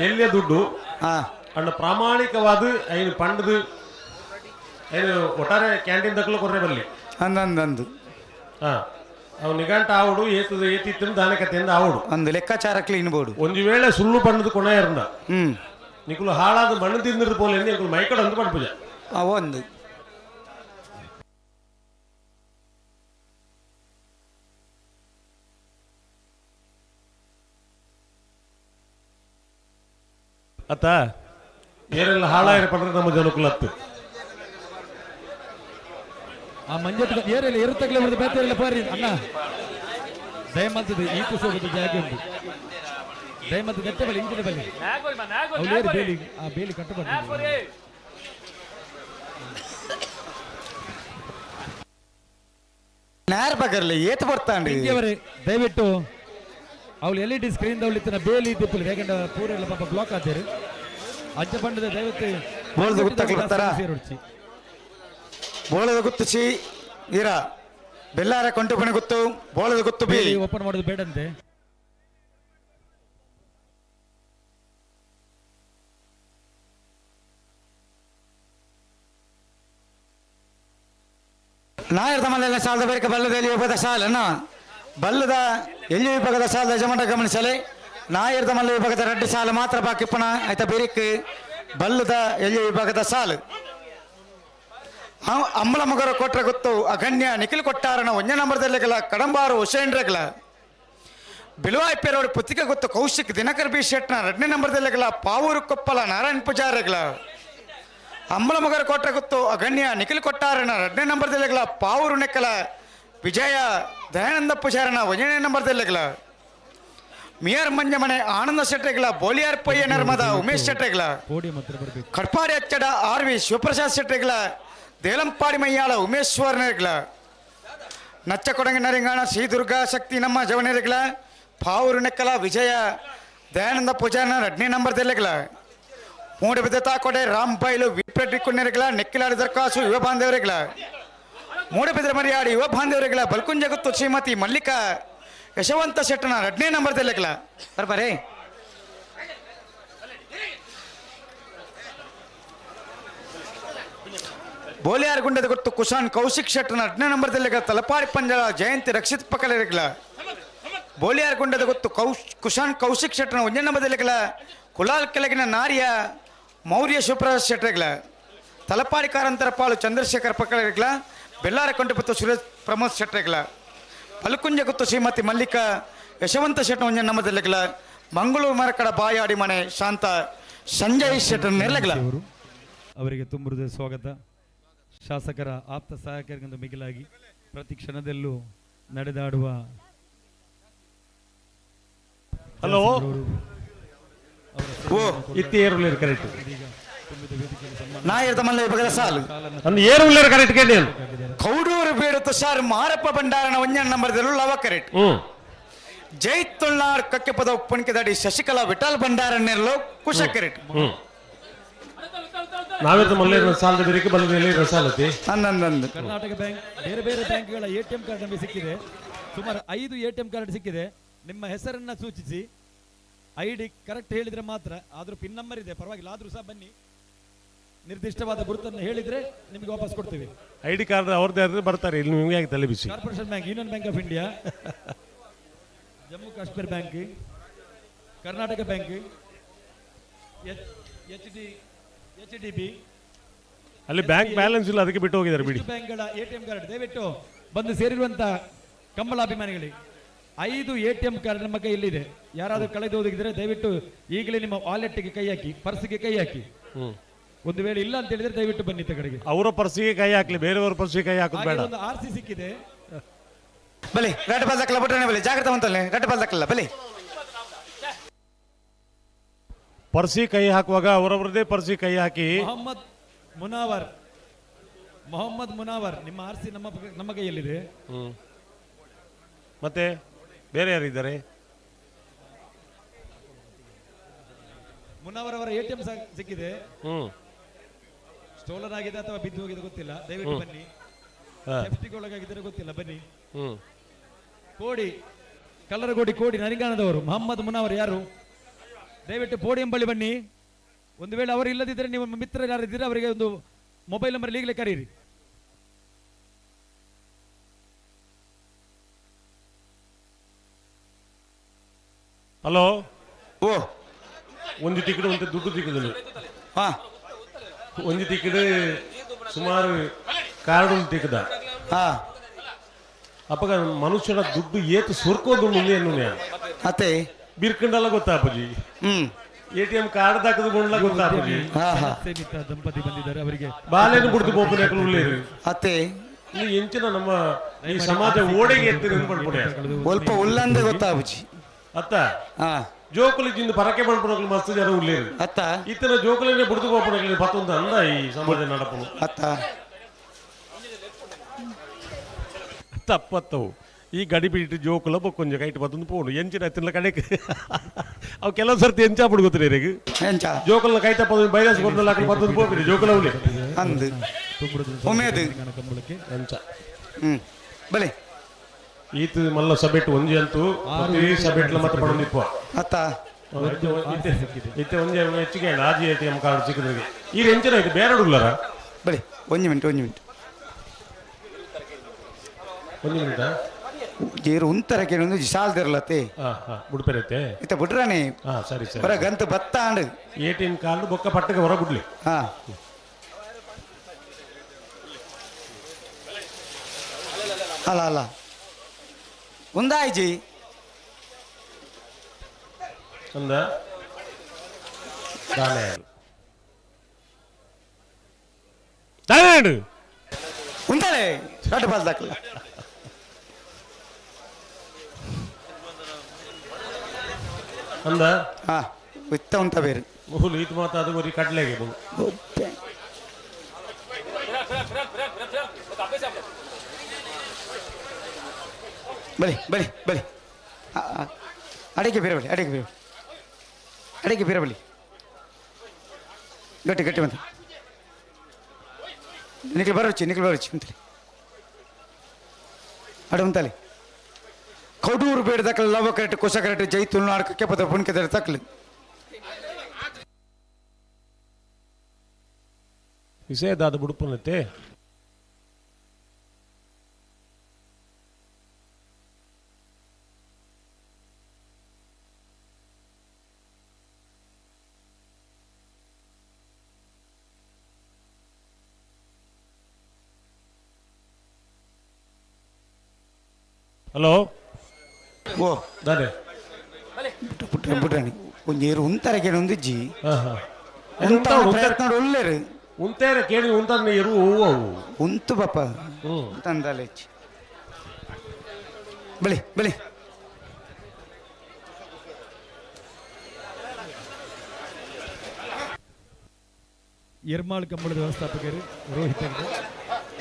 ಎಲ್ಲಿಯ ದುಡ್ಡು ಅಣ್ಣ ಪ್ರಾಮಾಣಿಕವಾದ ಐನು ಪಂಡದು ಐನು ಒಟ್ಟಾರೆ ಕ್ಯಾಂಟೀನ್ ದಕ್ಕಲು ಕೊರ್ರೆ ಬರಲಿ ಅಂದಂದು ಅವು ನಿಘಂಟ ಆವಡು ಏತದ ಏತಿತ್ತು ದಾನಕತೆಯಿಂದ ಆವಡು ಒಂದು ಲೆಕ್ಕಾಚಾರ ಕ್ಲೀನ್ ಬೋರ್ಡು ಒಂದು ವೇಳೆ ಸುಳ್ಳು ಬಣ್ಣದ ಕೊನೆ ಇರಂದ ನಿಕುಲು ಹಾಳಾದ ಮಣ್ಣು ತಿಂದಿರ್ದು ಪೋಲೆ ನಿಕುಲು ಮೈಕಡ ಅಂತ ಪಡ್ಪುಜ ಒಂದು ಅತ್ತ ಏನೆಲ್ಲ ಹಾಳಾಗಿರ ಪಡ್ರೆ ನಮ್ಮ ಜನಕುಲ ಹತ್ತು ಆ ಮಂಜತ್ ಏರಿಲ್ಲ ಇರುತ್ತಗ್ಲೇ ಬರ್ತದೆ ಬೇತೆ ಇಲ್ಲ ಬಾರಿ ಅಣ್ಣ ದಯಮಂತದ ಈ ಕುಸೋಗದ ಜಾಗೆ ಉಂಟು ದಯಮಂತ ನೆಟ್ಟೆ ಬಲಿ ಇಂಚಿನ ಬಲಿ ಅವ್ರು ಬೇಲಿ ಆ ಬೇಲಿ ಕಟ್ಟಬಾರ್ದು. ನೇರ ಬಗರ್ಲಿ ಏತ್ ಬರ್ತಾಂಡಿ ಅವರೇ ದಯವಿಟ್ಟು ಅವಳು ಎಲ್ ಇ ಡಿ ಸ್ಕ್ರೀನ್ ದವಳಿತ್ತಿನ ಬೇಲಿ ಇದ್ದಿಪ್ಪಲು ಯಾಕಂದ್ರೆ ಪೂರ ಎಲ್ಲ ಪಾಪ ಬ್ಲಾಕ್ ಆತೇರು ಅಜ್ಜ ಬಂಡದ ದಯವಿಟ್ಟು ಬೋಳ್ದ ಗುತ್ತಕ್ಲು ಬರ್ತಾರಾ? ಸೇರುಡ್ಚಿ. ಬೋಳದ ಗುತ್ತು ಸಿ ಇರ ಬೆಲ್ಲಾರ ಕೊಂಟುಪಣಿ ಗುತ್ತು ಬೋಳದ ಗುತ್ತು ಬಿ ಬೇಲಿ ಓಪನ್ ಮಾಡೋದು ಬೇಡಂತೆ. ನಾಯರ್ದ ಮಲೆಲ್ಲ ಸಾಲದ ಬೇಕ ಬಲ್ಲದ ಎಲ್ಲಿ ವಿಭಾಗದ ಸಾಲನ್ನ ಬಲ್ಲದ ಎಲ್ಲಿ ವಿಭಾಗದ ಸಾಲದ ಯಜಮಾನ ಗಮನಿಸಲೆ ನಾಯರ್ದ ಮಲ್ಲ ವಿಭಾಗದ ರಡ್ಡು ಸಾಲು ಮಾತ್ರ ಬಾಕಿಪ್ಪಣ ಆಯ್ತಾ ಬೇರಿಕ್ ಬಲ್ಲದ ಎಲ್ಲಿ ವಿಭಾಗದ ಸಾಲು ಅಂಬಲ ಮಗರ ಕೊಟ್ರ ಗೊತ್ತು ಅಗಣ್ಯ ನಿಖಿಲ್ ಕೊಟ್ಟಾರನ ಒಂಜನೇ ನಂಬರ್ದಲ್ಲಿಗಲ ಕಡಂಬಾರು ಹುಸೇನ್ರೆಗಲ ಬಿಲುವಾಯ್ ಪೇರೋಡು ಪುತ್ತಿಕ ಗೊತ್ತು ಕೌಶಿಕ್ ದಿನಕರ್ ಬಿ ಶೆಟ್ನ ಎರಡನೇ ನಂಬರ್ದಲ್ಲಿಗಲ ಪಾವೂರು ಕೊಪ್ಪಲ ನಾರಾಯಣ್ ಪೂಜಾರಿಗಳ ಅಂಬಲ ಮಗರ ಕೊಟ್ರ ಗೊತ್ತು ಅಗಣ್ಯ ನಿಖಿಲ್ ಕೊಟ್ಟಾರನ ಎರಡನೇ ನಂಬರ್ದಲ್ಲಿಗಲ ಪಾವೂರು ನೆಕ್ಕಲ ವಿಜಯ ದಯಾನಂದ ಪೂಜಾರನ ಒಂದನೇ ನಂಬರ್ದಲ್ಲಿಗಲ ಮಿಯರ್ ಮಂಜಮನೆ ಆನಂದ ಶೆಟ್ಟೆಗಳ ಬೋಲಿಯಾರ್ ಪಯ್ಯ ನರ್ಮದ ಉಮೇಶ್ ಶೆಟ್ಟೆಗಳ ಕಡ್ಪಾಡಿ ಅಚ್ಚಡ ಆರ್ ವಿ ಶಿವಪ್ರಸಾದ್ ಶೆಟ್ಟೆಗಳ ದೇಲಂಪಾಡಿ ಮಯ್ಯಾಳ ಉಮೇಶ್ವರನೆಗಳ ನಚ್ಚಕೊಡಂಗಿ ನರಿಂಗಾಣ ಶ್ರೀ ದುರ್ಗಾ ಶಕ್ತಿ ನಮ್ಮ ಜವನೇರಿಗಳ ಪಾವೂರು ನೆಕ್ಕಲ ವಿಜಯ ದಯಾನಂದ ಪೂಜಾರನ ಎರಡನೇ ನಂಬರ್ದಲ್ಲಿಗಳ ಮೂಡುಬಿದ್ದ ತಾಕೊಡೆ ರಾಮ್ ಬೈಲು ವಿಪ್ರೆಡ್ಡಿ ಕುನ್ನೆರಿಗಳ ನೆಕ್ಕಿಲಾಡಿ ದರ್ಕಾಸು ಯುವ ಬಾಂಧವರಿಗಳ ಮೂಡುಬಿದ್ರೆ ಮರಿಯಾಡಿ ಯುವ ಬಾಂಧವರಿಗಳ ಬಲ್ಕುಂಜ ಗುತ್ತು ಶ್ರೀಮತಿ ಮಲ್ಲಿಕಾ ಯಶವಂತ ಶೆಟ್ಟನ ಎರಡನೇ ನಂಬರ್ದಲ್ಲಿಗಳ ಬರ್ಬಾರೇ. ಬೋಲಿಯಾರ್ ಗುಂಡದ ಗೊತ್ತು ಕುಶಾನ್ ಕೌಶಿಕ್ ಶೆಟ್ಟನ ಎರಡನೇ ನಂಬರ್ದಲ್ಲಿಗ ತಲಪಾಡಿ ಪಂಜಳ ಜಯಂತಿ ರಕ್ಷಿತ್ ಪಕಲರಿಗಳ ಬೋಲಿಯಾರ್ ಗುಂಡದ ಗೊತ್ತು ಕುಶಾನ್ ಕೌಶಿಕ್ ಶೆಟ್ಟನ ಒಂದನೇ ನಂಬರ್ದಲ್ಲಿಗಳ ಕುಲಾಲ್ ಕೆಳಗಿನ ನಾರಿಯ ಮೌರ್ಯ ಶಿವಪ್ರಸಾದ್ ಶೆಟ್ಟರಿಗಳ ತಲಪಾಡಿ ಕಾರಂತರ ಪಾಳು ಚಂದ್ರಶೇಖರ್ ಪಕಲರಿಗಳ ಬೆಲ್ಲಾರ ಕೊಂಡಪತ್ತು ಸುರೇಶ್ ಪ್ರಮೋದ್ ಶೆಟ್ಟರಿಗಳ ಪಲ್ಕುಂಜ ಗೊತ್ತು ಶ್ರೀಮತಿ ಮಲ್ಲಿಕಾ ಯಶವಂತ ಶೆಟ್ಟನ ಒಂದನೇ ನಂಬರ್ದಲ್ಲಿಗಳ ಮಂಗಳೂರು ಮರಕಡ ಬಾಯಾಡಿ ಮನೆ ಶಾಂತ ಸಂಜಯ್ ಶೆಟ್ಟನ ನೆರಳಗಳ. ಅವರಿಗೆ ತುಂಬ ಹೃದಯ ಸ್ವಾಗತ. ಶಾಸಕರ ಆಪ್ತ ಸಹಾಯಕರಿಗಿಂತ ಮಿಗಿಲಾಗಿ ಪ್ರತಿ ಕ್ಷಣದಲ್ಲೂ ನಡೆದಾಡುವ ಹಲೋ ಓ ಇತ್ತಿ ಏರುಳ್ಳೇರು ಕರೆಕ್ಟ್ ನಾ ಇರ್ತ ಮಲ್ಲ ಇಬ್ಬಗದ ಸಾಲು ಅಂದ್ ಏರುಳ್ಳೇರು ಕರೆಕ್ಟ್ ಕೇಳಿ ಕೌಡೂರು ಬೇಡುತ್ತ ಸಾರ್ ಮಾರಪ್ಪ ಭಂಡಾರನ ಒಂಜನ ನಂಬರ್ದಲ್ಲೂ ಲವ ಕರೆಕ್ಟ್. ಜೈ ತುಳ್ನಾಡ್ ಕಕ್ಕೆಪದ ಉಪ್ಪಣಿಕೆದಾಡಿ ಶಶಿಕಲಾ ವಿಠಲ್ ಭಂಡಾರನ್ನೆಲ್ಲೋ ಕುಶ ಕರೆಕ್ಟ್. ನಾವಿರ್ತ ಮಲ್ಲೇರು ಸಾಲದ ಬೇರೆ ಬಲ್ಲ ಸಾಲತಿ ಅಂದಂದಂದು ಕರ್ನಾಟಕ ಬ್ಯಾಂಕ್ ಬೇರೆ ಬೇರೆ ಬ್ಯಾಂಕ್ಗಳ ಎಟಿಎಂ ಕಾರ್ಡ್ ನಮಗೆ ಸಿಕ್ಕಿದೆ. ಸುಮಾರು 5 ಎಟಿಎಂ ಕಾರ್ಡ್ ಸಿಕ್ಕಿದೆ. ನಿಮ್ಮ ಹೆಸರನ್ನ ಸೂಚಿಸಿ I D correct ಹೇಳಿದ್ರೆ ಮಾತ್ರ, ಆದ್ರೂ ಪಿನ್ ನಂಬರ್ ಇದೆ ಪರವಾಗಿಲ್ಲ, ಆದ್ರೂ ಸಹ ಬನ್ನಿ, ನಿರ್ದಿಷ್ಟವಾದ ಗುರುತನ್ನು ಹೇಳಿದ್ರೆ ನಿಮಗೆ ವಾಪಸ್ ಕೊಡ್ತೀವಿ. I D card ಅವ್ರದ್ದೇ ಆದ್ರೆ ಬರ್ತಾರೆ, ಇಲ್ಲಿ ನಿಮಗೆ ಯಾಕೆ ತಲೆ ಬಿಸಿ? Corporation bank, union bank of India, Jammu Kashmir bank, Karnataka bank, H D B. ಅಲ್ಲಿ ಬ್ಯಾಂಕ್ ಬ್ಯಾಲೆನ್ಸ್ ಇಲ್ಲ, ಅದಕ್ಕೆ ಬಿಟ್ಟು ಹೋಗಿದ್ದಾರೆ ಬಿಡಿ. ಬ್ಯಾಂಕ್ಗಳ ಎಟಿಎಂ ಕಾರ್ಡ್ ದಯವಿಟ್ಟು ಬಂದು ಸೇರಿರುವಂತಹ ಕಂಬಳ ಅಭಿಮಾನಿಗಳಿಗೆ 5 ಎಟಿಎಂ ಕಾರ್ಡ್ ನಮ್ಮ ಕೈಯಲ್ಲಿದೆ. ಯಾರಾದರೂ ಕಳೆದು ಹೋಗಿದ್ರೆ ದಯವಿಟ್ಟು ಈಗಲೇ ನಿಮ್ಮ ವಾಲೆಟ್ಗೆ ಕೈ ಹಾಕಿ, ಪರ್ಸ್ಗೆ ಕೈ ಹಾಕಿ. ಒಂದು ವೇಳೆ ಇಲ್ಲ ಅಂತ ಹೇಳಿದ್ರೆ ದಯವಿಟ್ಟು ಬನ್ನಿ ಕಡೆಗೆ. ಅವರ ಪರ್ಸಿಗೆ ಕೈ ಹಾಕ್ಲಿ, ಬೇರೆಯವರ ಪರ್ಸಿಗೆ ಕೈ ಹಾಕೋದು ಬೇಡ. ಒಂದು ಆರ್ ಸಿ ಸಿಕ್ಕಿದೆ. ಬಲಿ ರೆಡ್ ಬಾಲ್ ದಕ್ಕಲ್ಲ ಬಿಟ್ರೆ ಬಲಿ ಜಾಗ್ರತೆ ಅಂತಲ್ಲ, ರೆಡ್ ಬಾಲ್ ದಕ್ಕಲ್ಲ ಬಲಿ. ಪರ್ಸಿ ಕೈ ಹಾಕುವಾಗ ಅವರವರದೇ ಪರ್ಸಿ ಕೈ ಹಾಕಿ. ಮೊಹಮ್ಮದ್ ಮುನಾವರ್, ಮೊಹಮ್ಮದ್ ಮುನಾವರ್, ನಿಮ್ಮ ಆರ್ ಸಿ ನಮ್ಮ ಕೈಯಲ್ಲಿದೆ. ಮತ್ತೆ ಬೇರೆ ಯಾರಿದ್ದಾರೆ? ಮುನಾವರ್ ಅವರ ಎಟಿಎಂ ಸಿಕ್ಕಿದೆ. ಸ್ಟೋಲನ್ ಆಗಿದೆ ಅಥವಾ ಬಿದ್ದು ಹೋಗಿದೆ ಗೊತ್ತಿಲ್ಲ, ದಯವಿಟ್ಟು ಬನ್ನಿ. ಸೆಫ್ಟಿಗೆ ಒಳಗಾಗಿದ್ದರೆ ಗೊತ್ತಿಲ್ಲ, ಬನ್ನಿ. ಕೋಡಿ ಕಲ್ಲರಗೋಡಿ ಕೋಡಿ ನರಿಂಗಾಣದವರು ಮೊಹಮ್ಮದ್ ಮುನಾವರ್ ಯಾರು? ದಯವಿಟ್ಟು ಪೋಡಿಯಂ ಬಳಿ ಬನ್ನಿ. ಒಂದು ವೇಳೆ ಅವರು ಇಲ್ಲದಿದ್ದರೆ ನಿಮ್ಮ ಮಿತ್ರರು ಯಾರಿದ್ದೀರಾ ಅವರಿಗೆ ಒಂದು ಮೊಬೈಲ್ ನಂಬರ್ ಈಗಲೇ ಕರೀರಿ. ಹಲೋ, ಓ ಒಂದು ಟಿಕೆಟ್ ಒಂದು ದುಡ್ಡು ತಿಕ್ಕುದಿಲ್ಲ. ಹಾ, ಒಂದು ಟಿಕೆಟ್ ಸುಮಾರು ಕಾರ್ಡ್ ಒಂದು ತಿಕ್ಕದ. ಹಾ, ಅಪ್ಪಗ ಮನುಷ್ಯನ ದುಡ್ಡು ಏತು ಸುರ್ಕೋದು ಮುಂದೆ ಎನ್ನು ಅತ್ತೆ ಬಿರ್ಕಂಡಲ್ಲ ಗೊತ್ತಾ ಅಪ್ಪಾಜಿ? ಎಟಿಎಂ ಕಾರ್ಡ್ ದಾಕದು ಗೊಂಡ್ಲ ಗೊತ್ತಾ ಅಪ್ಪಾಜಿ? ಸೇಮಿತ ದಂಪತಿ ಬಂದಿದ್ದಾರೆ, ಅವರಿಗೆ ಬಾಲೇನು ಬಿಡ್ತು ಬೋಪನೆ ಉಳ್ಳೇರು ಅತ್ತೆ. ಇಲ್ಲಿ ಎಂಚಿನ ನಮ್ಮ ಈ ಸಮಾಜ ಓಡೆಗೆ ಎತ್ತಿನ ಪಡ್ಪುಡೆ ಸ್ವಲ್ಪ ಉಲ್ಲಂದೆ ಗೊತ್ತಾ ಅಪ್ಪಾಜಿ? ಅತ್ತ ಜೋಕುಲಿ ಜಿಂದ ಪರಕೆ ಪಡ್ಪುಡಕ್ಲು ಮಸ್ತ್ ಜನ ಉಳ್ಳೇರು ಅತ್ತ. ಇತ್ತನ ಜೋಕುಲಿನೇ ಬಿಡ್ತು ಬೋಪನಕ್ಲು ಪತ್ತೊಂದು ಅಂದ ಈ ಸಮಾಜ ನಡಪನು ಅತ್ತ. ತಪ್ಪತ್ತವು ಈ ಗಡಿ ಬಿಟ್ಟು ಜೋಕುಲ ಬೊಕ್ಕೊಂಜ ಕೈಟ್ ಬತ್ತೊಂದು ಪೋಣು ಎಂಚಿನ ತಿನ್ನ ಕಡೆಗೆ ಅವು ಕೆಲವು ಸರ್ತಿ ಎಂಚ ಬಿಡು ಗೊತ್ತಿಲ್ಲ ಎಂಚ ಜೋಕುಲ್ನ ಕೈ ತಪ್ಪದು ಬೈರಸ್ ಕೊಡ್ದಲ್ಲ ಹಾಕಿ ಬತ್ತೊಂದು ಪೋಪಿರಿ ಜೋಕುಲ ಉಳಿ ಅಂದು ಉಮೇದು ಎಂಚ ಬಲೆ ಈತ ಮಲ್ಲ ಸಬೆಟ್ ಒಂಜಿ ಅಂತೂ ಸಬೆಟ್ಲ ಮತ್ತೆ ಪಡೊಂದಿಪ್ಪ ಅತ್ತ. ಇತ್ತೆ ಒಂಜಿ ಹೆಚ್ಚಿಗೆ ಆಜಿ ಎ ಟಿ ಎಂ ಕಾರ್ಡ್ ಸಿಕ್ಕಿದ್ರಿಗೆ ಈ ಎಂಚಿನ ಆಯ್ತು ಬೇರೆ ಹುಡುಗರ ಬಲೆ ಒಂಜಿ ಮಿನಿಟ್ ಒಂಜಿ ಮಿನಿಟ್ ಒಂಜಿ ಮಿನಿಟ್ ಜೇರು ಉಂತರ ಕೇಳಿ ಸಾಲ್ದಿರಲತ್ತೆ ಬುಡ್ಪೆರೈತೆ ಇತ್ತ ಬಿಡ್ರಾನೆ. ಹಾ ಸರಿ ಸರಿ ಹೊರ ಗಂತ ಬತ್ತ and A T M card ಬೊಕ್ಕ ಪಟ್ಟಕ್ಕೆ ಹೊರ ಬಿಡ್ಲಿ. ಹಾ ಅಲ್ಲ ಅಲ್ಲ ಒಂದಾಯ್ಜಿ ಅಂದ ದಾನೆ ದಾನೆ ಉಂತಾಳೆ ರಡ್ಡು ಬಾಲ್ ದಾಖಲ ಅಂದ ಹಾ ಇತ್ತ ಉಂತ ಬೇರೆ ಮೂಲು ಈತ ಮಾತ ಅದು ಬರೀ ಕಡ್ಲೆಗೆ ಬು ಬಲಿ ಬಲಿ ಬಲಿ ಅಡಿಗೆ ಬೇರೆ ಬಲಿ ಅಡಿಗೆ ಬೇರೆ ಅಡಿಗೆ ಬೇರೆ ಬಲಿ ಗಟ್ಟಿ ಗಟ್ಟಿ ಬಂತ ನಿಖಲ್ ಬರೋಚಿ ನಿಖಲ್ ಬರೋಚಿ ಅಂತಲಿ ಅಡು ಅಂತಲಿ ಕಡೂರು ಬೇಡ ತಕ್ಕಲು ಲವ ಕರೆಕ್ಟ್ ಕುಶ ಕರೆಕ್ಟ್ ಜೈ ತುಳುನಾಡು ಕೆಪದ ಪುಣ್ಕೆದ ತಕ್ಕಲು ವಿಷಯದಾದ ಬುಡುಪುನತ್ತೆ ಹಲೋ ಓ ದಾನೆ ಪುಟ್ಟ ಪುಟ್ಟಣಿ ಒಂಜಿ ಉಂತರಕ್ಕೆ ಒಂದಿಜ್ಜಿ ಉಂತ ಪ್ರಯತ್ನ ಒಳ್ಳೆರು ಉಂತೇರೆ ಕೇಳಿ ಉಂತ ನೀರು ಹೂವು ಅವು ಉಂತು ಪಾಪ ತಂದಲೆ ಬಳಿ ಬಳಿ ಎರ್ಮಾಳ್ ಕಂಬಳದ ವ್ಯವಸ್ಥಾಪಕರು ರೋಹಿತ್ ಹೆಗ್ಡೆ,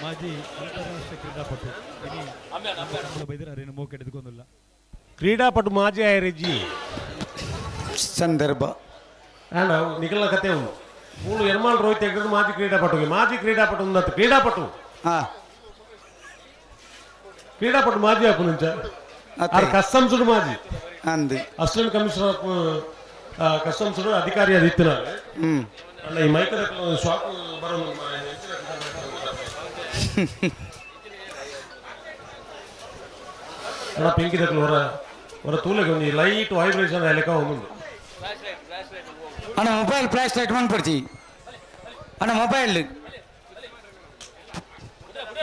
ಮಾಜಿ ಅಂತಾರಾಷ್ಟ್ರೀಯ ಕ್ರೀಡಾಪಟು. ಇನಿ ನಮ್ಮ ಕಂಬಳ ಬೈದರೆ ಅರೇನು ಮೋಕೆ ಎದುಕೊಂದಿಲ್ಲ. ಕ್ರೀಡಾಪಟು ಮಾಜಿ ಆಯರಿಜ್ಜಿ ಸಂದರ್ಭ ಅಣ್ಣ ನಿಖಲ ಕತೆ ಉಂಟು ಮೂಲು ಎರ್ಮಾಳ್ ರೋಹಿತ್ ಹೆಗ್ಡೆ ಮಾಜಿ ಕ್ರೀಡಾಪಟು ಮಾಜಿ ಕ್ರೀಡಾಪಟು ಉಂದತ್ತು ಕ್ರೀಡಾಪಟು. ಕ್ರೀಡಾಪಟು ಮಾಜಿ ಅಪ್ಪು నుంಚ ಆರ್ ಕಸ್ಟಮ್ಸ್ ಮಾಜಿ. ಅಂದು. ಅಸಿಸ್ಟೆಂಟ್ ಕಮಿಷನರ್ ಆಫ್ ಕಸ್ಟಮ್ಸ್ ಅಧಿಕಾರಿ ಅದು ಇತ್ತು ನಾನು. ಅಣ್ಣ ಈ ಮೈಕ್ ಶಾಕ್ ಬರೋದು ಅಣ್ಣ ಪಿಂಕಿ ದಕ್ಕಲು ಹೊರ ಹೊರ ತೂಲೆಗೆ ಒಂದು ಲೈಟ್ ವೈಬ್ರೇಷನ್ ಲೆಕ್ಕ ಒಂದು. ಅಣ್ಣ ಮೊಬೈಲ್ ಫ್ಲಾಶ್ ಲೈಟ್ ಮಾಡ್ಬಿಡ್ತಿ ಅಣ್ಣ ಮೊಬೈಲ್.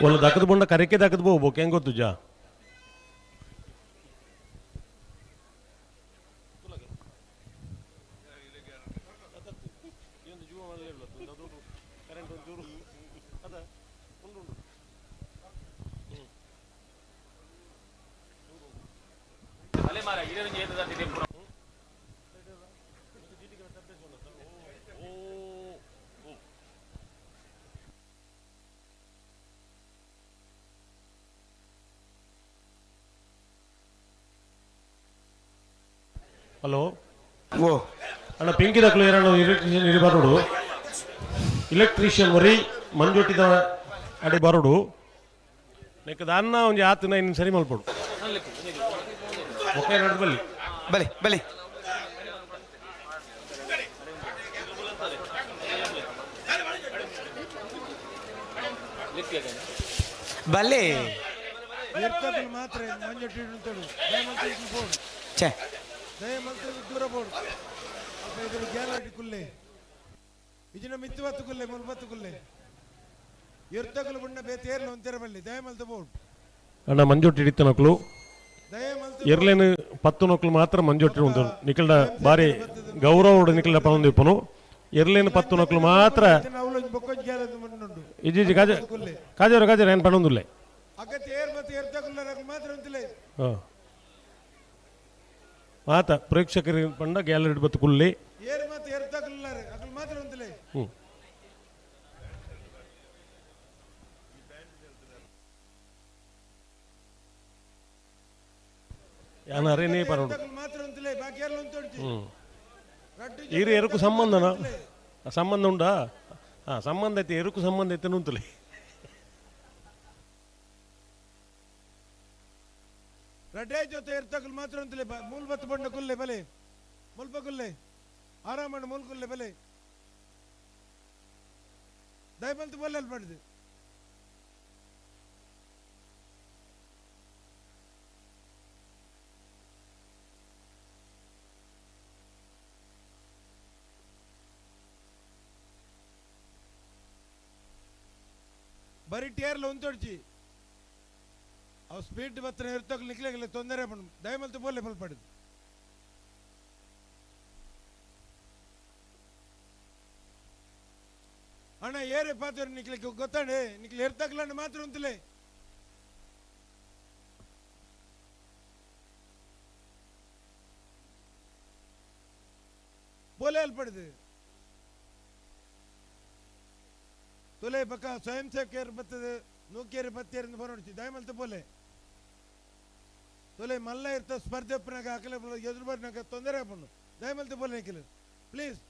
ಒಂದು ದಕ್ಕದ ಬೊಂಡ ಕರೆಕೆ ದಕ್ಕದ ಬೋಗ್ಬೇಕು ಹೆಂಗ್ ಗೊತ್ತು ಜಾ? ಹಲೋ ಓ ಅಣ್ಣ ಪಿಂಕಿ ದಕ್ಕಲು ಏರಣ್ಣ ಎಲೆಕ್ಟ್ರಿಷಿಯನ್ ಇರಿ ಬರೋಡು ಎಲೆಕ್ಟ್ರಿಷಿಯನ್ ವರಿ ಮಂಜೊಟ್ಟಿದ ಅಡೆ ಬರೋಡು ನೆಕ್ ದಾನ್ನ ಒಂಜಿ ಆತನ ಇನ್ನು ಸರಿ ಮಲ್ಪಡು ಓಕೆ ನಡ್ದು ಬಲ್ಲಿ ಬಲಿ ಬಲಿ ಬಲಿ ಎರ್ತಕುಲು ಮಾತ್ರ ಮಂಜೊಟ್ಟಿ ಉಂಟು ದಯಮಲ್ತು ಬೋಡು. ಛೇ. ದಯಮಲ್ತು ದೂರ ಬೋಡು ಅಲ್ಪ ಇದ್ರ ಗ್ಯಾಲರಿ ಕುಲ್ಲೆ ಇಜಿನ ಮಿತ್ತು ಬತ್ತು ಕುಲ್ಲೆ ಮುಲ್ಬತ್ತು ಕುಲ್ಲೆ ಎರ್ತಕುಲು ಬುಣ್ಣ ಬೇತೇರ್ಲು ಒಂತೆರ ಬಲ್ಲಿ ದಯಮಲ್ತು ಬೋಡು. ಅಣ್ಣ ಮಂಜೊಟ್ಟಿ ಹಿಡಿತ ನಕ್ಲು ಎರ್ಲೇನು ಪತ್ತು ನೊಕ್ಲು ಮಾತ್ರ ಮಂಜೊಟ್ಟಿ ಉಂಟು ನಿಖಲ್ಡ ಬಾರಿ ಗೌರವ ನಿಖಲ್ಡ ಪನೊಂದು ಇಪ್ಪನು ಎರ್ಲೇನು ಪತ್ತು ನೊಕ್ಲು ಮಾತ್ರ. ಅವಲೊಂಜಿ ಬೊಕ್ಕೊಂಜಿ ಗ್ಯಾಲರಿ ಉಂಟು. ಇಜ್ಜಿ ಕಾಜ ಕಾಜಾರು ಕಾಜಾರು ಏನು ಪನೊಂದುಲ್ಲೆ. ಅಗತ್ಯ ಏರ್ ಮತ್ತು ಎರ್ತಕುಲು ಮಾತ್ರ ಉಂತುಲೆ. ಹಾಂ ಮಾತ ಪ್ರೇಕ್ಷಕರಿಗೆ ಪಂಡ ಗ್ಯಾಲರಿ ಬತ್ತು ಕುಲ್ಲಿ. ಏರ್ ಮತ್ತು ಎರ್ತಕುಲು ಅಕಲ್ ಮಾತ್ರ ಉಂತುಲೆ. ಹ್ಞೂ ಯಾನ ಅರೇನೇ ಪರೋಡು. ಮಾತ್ರ ಉಂತುಲೆ ಬಾಕಿ ಎಲ್ಲ ಉಂತೊಡ್ಚಿ. ಹ್ಞೂ ಈರು ಎರುಕು ಸಂಬಂಧನ ಸಂಬಂಧ ಉಂಡಾ? ಹಾಂ ಸಂಬಂಧ ಐತೆ ಎರುಕು ಸಂಬಂಧ ಐತೆ ಉಂತುಲೆ. ರಡ್ಡೇ ಜೊತೆ ಎರ್ತಕುಲು ಮಾತ್ರ ಉಂತುಲೆ ಮೂಲ್ಬತ್ತು ಬಣ್ಣ ಕುಲ್ಲೆ ಬಲೆ ಮುಲ್ಪ ಕುಲ್ಲೆ ಆರಾಮಣ್ಣ ಮೂಲ್ ಕುಲ್ಲೆ ಬಲೆ ದಯಮಲ್ತು ಬಲ್ಲೆ ಪಡೆದು ಬರೀ ಟೇರ್ಲ ಉಂತೊಡ್ಚಿ. ಅವು ಸ್ಪೀಡ್ ಬತ್ತನ ಇರ್ತಕ್ಕ ನಿಕ್ಲೆಗಿಲ್ಲ ತೊಂದರೆ ಪಂಡು ದಯಮಲ್ತು ಬೋಲೆ ಪಲ್ಪಡಿದು. ಅಣ್ಣ ಏರೆ ಪಾತ್ರ ನಿಕ್ಲಿಕ್ಕೆ ಗೊತ್ತಾಂಡೆ ನಿಕ್ಲೆ ಇರ್ತಕ್ಕಲಣ್ಣ ಮಾತ್ರ ಉಂತಲೇ. ಬೋಲೆ ಅಲ್ಪಡಿದು ತೊಲೆ ಬಕ್ಕ ಸ್ವಯಂ ಸೇವಕರು ಬರ್ತದೆ ನೂಕೇರಿ ಬತ್ತೇರಿಂದ ಫೋನ್ ಹೊಡ್ತಿ ದಯಮಲ್ತು ಬೋಲೆ ತೊಲೆ ಮಲ್ಲ ಇರ್ತ ಸ್ಪರ್ಧೆ ಒಪ್ಪನಾಗ ಹಾಕಲೆ ಎದುರು ಬರ್ನಾಗ ತೊಂದರೆ ಆಪುಂಡು ದಯಮಲ್ತು ಬೋಲೆ ನಿಖಿಲ್ ಪ್ಲೀಸ್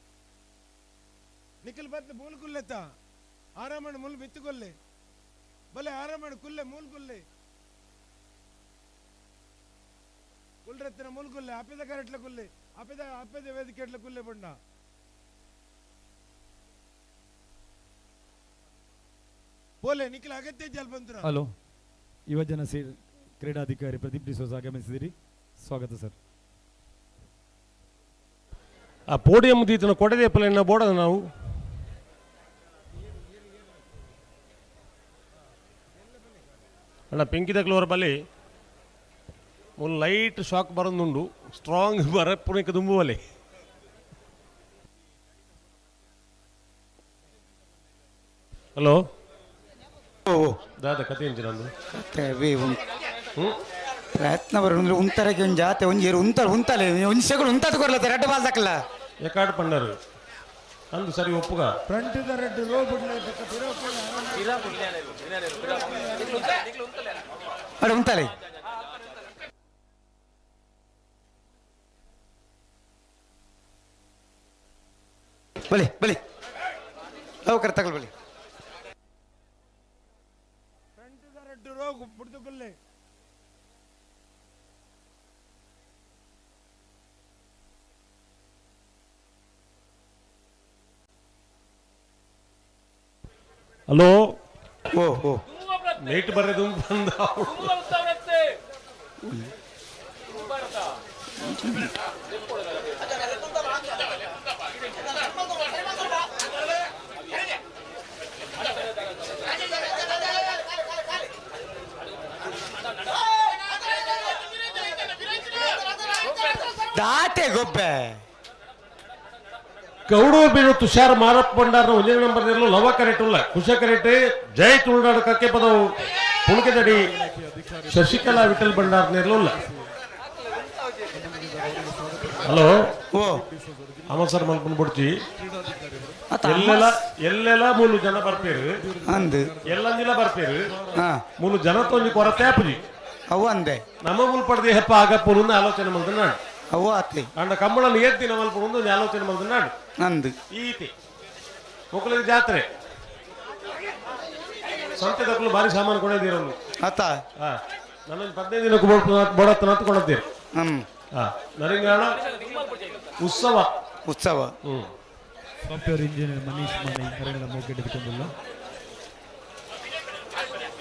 ನಿಖಿಲ್ ಬತ್ತ ಮೂಲ ಕುಲ್ಲೆತ್ತ ಆರಾಮಣ್ಣ ಮುಲ್ ಬಿತ್ತುಕೊಲ್ಲೆ ಬಲೆ ಆರಾಮಣ್ಣ ಕುಲ್ಲೆ ಮೂಲ್ ಕುಲ್ಲೆ ಕುಲ್ರತ್ತಿನ ಮೂಲ್ ಕುಲ್ಲೆ ಅಪ್ಪಿದ ಕರೆಟ್ಲ ಕುಲ್ಲೆ ಅಪ್ಪಿದ ಅಪ್ಪಿದ ವೇದಿಕೆ ಎಟ್ಲ ಕುಲ್ಲೆ ಬಣ್ಣ ಬೋಲೆ ನಿಖಿಲ್ ಅಗತ್ಯ ಜಲ್ ಬಂತ್ರ. ಹಲೋ, ಯುವಜನ ಸೇ ಕ್ರೀಡಾಧಿಕಾರಿ ಪ್ರದೀಪ್ ಡಿಸೋಜ ಆಗಮಿಸಿದಿರಿ, ಸ್ವಾಗತ ಸರ್. ಆ ಪೋಡಿಯಂ ದೀತನ ಕೊಡದೆ ಬೋಡದ ನಾವು ಅಣ್ಣ ಪಿಂಕಿ ದಕ್ಲವರ ಬಲ್ಲಿ ಒಂದು ಲೈಟ್ ಶಾಕ್ ಬರೋದುಂಡು ಸ್ಟ್ರಾಂಗ್ ಬರ ಪುಣಿಕ ದುಂಬುವಲೆ. ಹಲೋ ದಾದ ಕತೆ ಎಂಚಿ ನಂದು ಪ್ರಯತ್ನ ಬರೋದು ಉಂತರಕ್ಕೆ ಒಂದು ಜಾತೆ ಒಂಜಿ ಉಂತ ಉಂತಲೆ ಒಂಜಿ ಸೆಗಳು ಉಂತದ ಕೊರ್ಲತ್ತೆ ರೆಡ್ ಬಾಲ್ ದಕ್ಕಲ್ಲ ಎಕಾಡ್ ಪಂಡರು ಅಂದು ಸರಿ ಒಪ್ಪುಗ ಫ್ರಂಟ್ the red rho ಬುಡ್ಲೆ ಬಕ್ಕ ಅರೆ ಉಂತಲೆ ಬಲಿ ಬಲಿ ಲವಕರ್ ತಗೊಳ್ ಬಲಿ ಫ್ರಂಟ್ the red rho ಬುಡ್ದು ಕುಲ್ಲೆ. ಹಲೋ ಓ ಓ ನೈಟ್ ಬರೆದು ಬಂದ ದಾಟೆ ಗೊಬ್ಬೆ ಗೌಡೂರು ಬೀಳು ತುಷಾರ್ ಮಾರಪ್ಪ ಭಂಡಾರ್ನ ಒಂದೇ ನಂಬರ್ ಇರಲು ಲವ ಕರೆಕ್ಟ್ ಉಲ್ಲ ಕುಶ ಕರೆಕ್ಟ್ ಜೈ ತುಳುನಾಡು ಕಕ್ಕೆ ಪದವು ಪುಣಕೆದಡಿ ಶಶಿಕಲಾ ವಿಠಲ್ ಭಂಡಾರ್ ನೇರ್ಲು. ಹಲೋ ಓ ಅಮರ್ ಸರ್ ಮಲ್ಪನ್ ಬುಡ್ಚಿ ಎಲ್ಲೆಲ್ಲ ಎಲ್ಲೆಲ್ಲ ಮೂಲು ಜನ ಬರ್ಪೇರು ಅಂದು ಎಲ್ಲಂದಿಲ್ಲ ಬರ್ಪೇರು ಮೂಲು ಜನ ತೊಂಜಿ ಕೊರತೆ ಆಪುಜಿ ಅವು ಅಂದೆ ನಮ್ಮ ಮುಲ್ ಪಡೆದ ಹೆಪ್ಪ ಆಗಪ್ಪನು ಆಲೋಚನೆ ಮಲ್ದ ಅವು ಆತೆ ಅಂಡ ಕಂಬಳನ್ನು ಏತ್ ದಿನ ಮಲ್ಪನು ಒಂದು ಆಲೋಚನೆ ಮಲ್ದ ನಾಡು ಅಂದು ಈತಿ ಮೊಕ್ಕಲಿಗೆ ಜಾತ್ರೆ ಸಂತೆ ದಕ್ಕಲು ಭಾರಿ ಸಾಮಾನು ಕೊಂಡಿದ್ದೀರನ್ನು ಆತ ಹಾ ನನ್ನೊಂದು 15 ದಿನಕ್ಕೂ ಬೋಡತ್ತನ ಅಂತ ಕೊಂಡಿದ್ದೀರಿ. ಹ್ಮ್ ಹಾ ನರಿಂಗಾಣ ಉತ್ಸವ ಉತ್ಸವ. ಹ್ಮ್ ಸಾಫ್ಟ್ವೇರ್ ಇಂಜಿನಿಯರ್ ಮನೀಶ್ ಮನೆ ಕರೆಗಳ ಮೋಕೆಟ್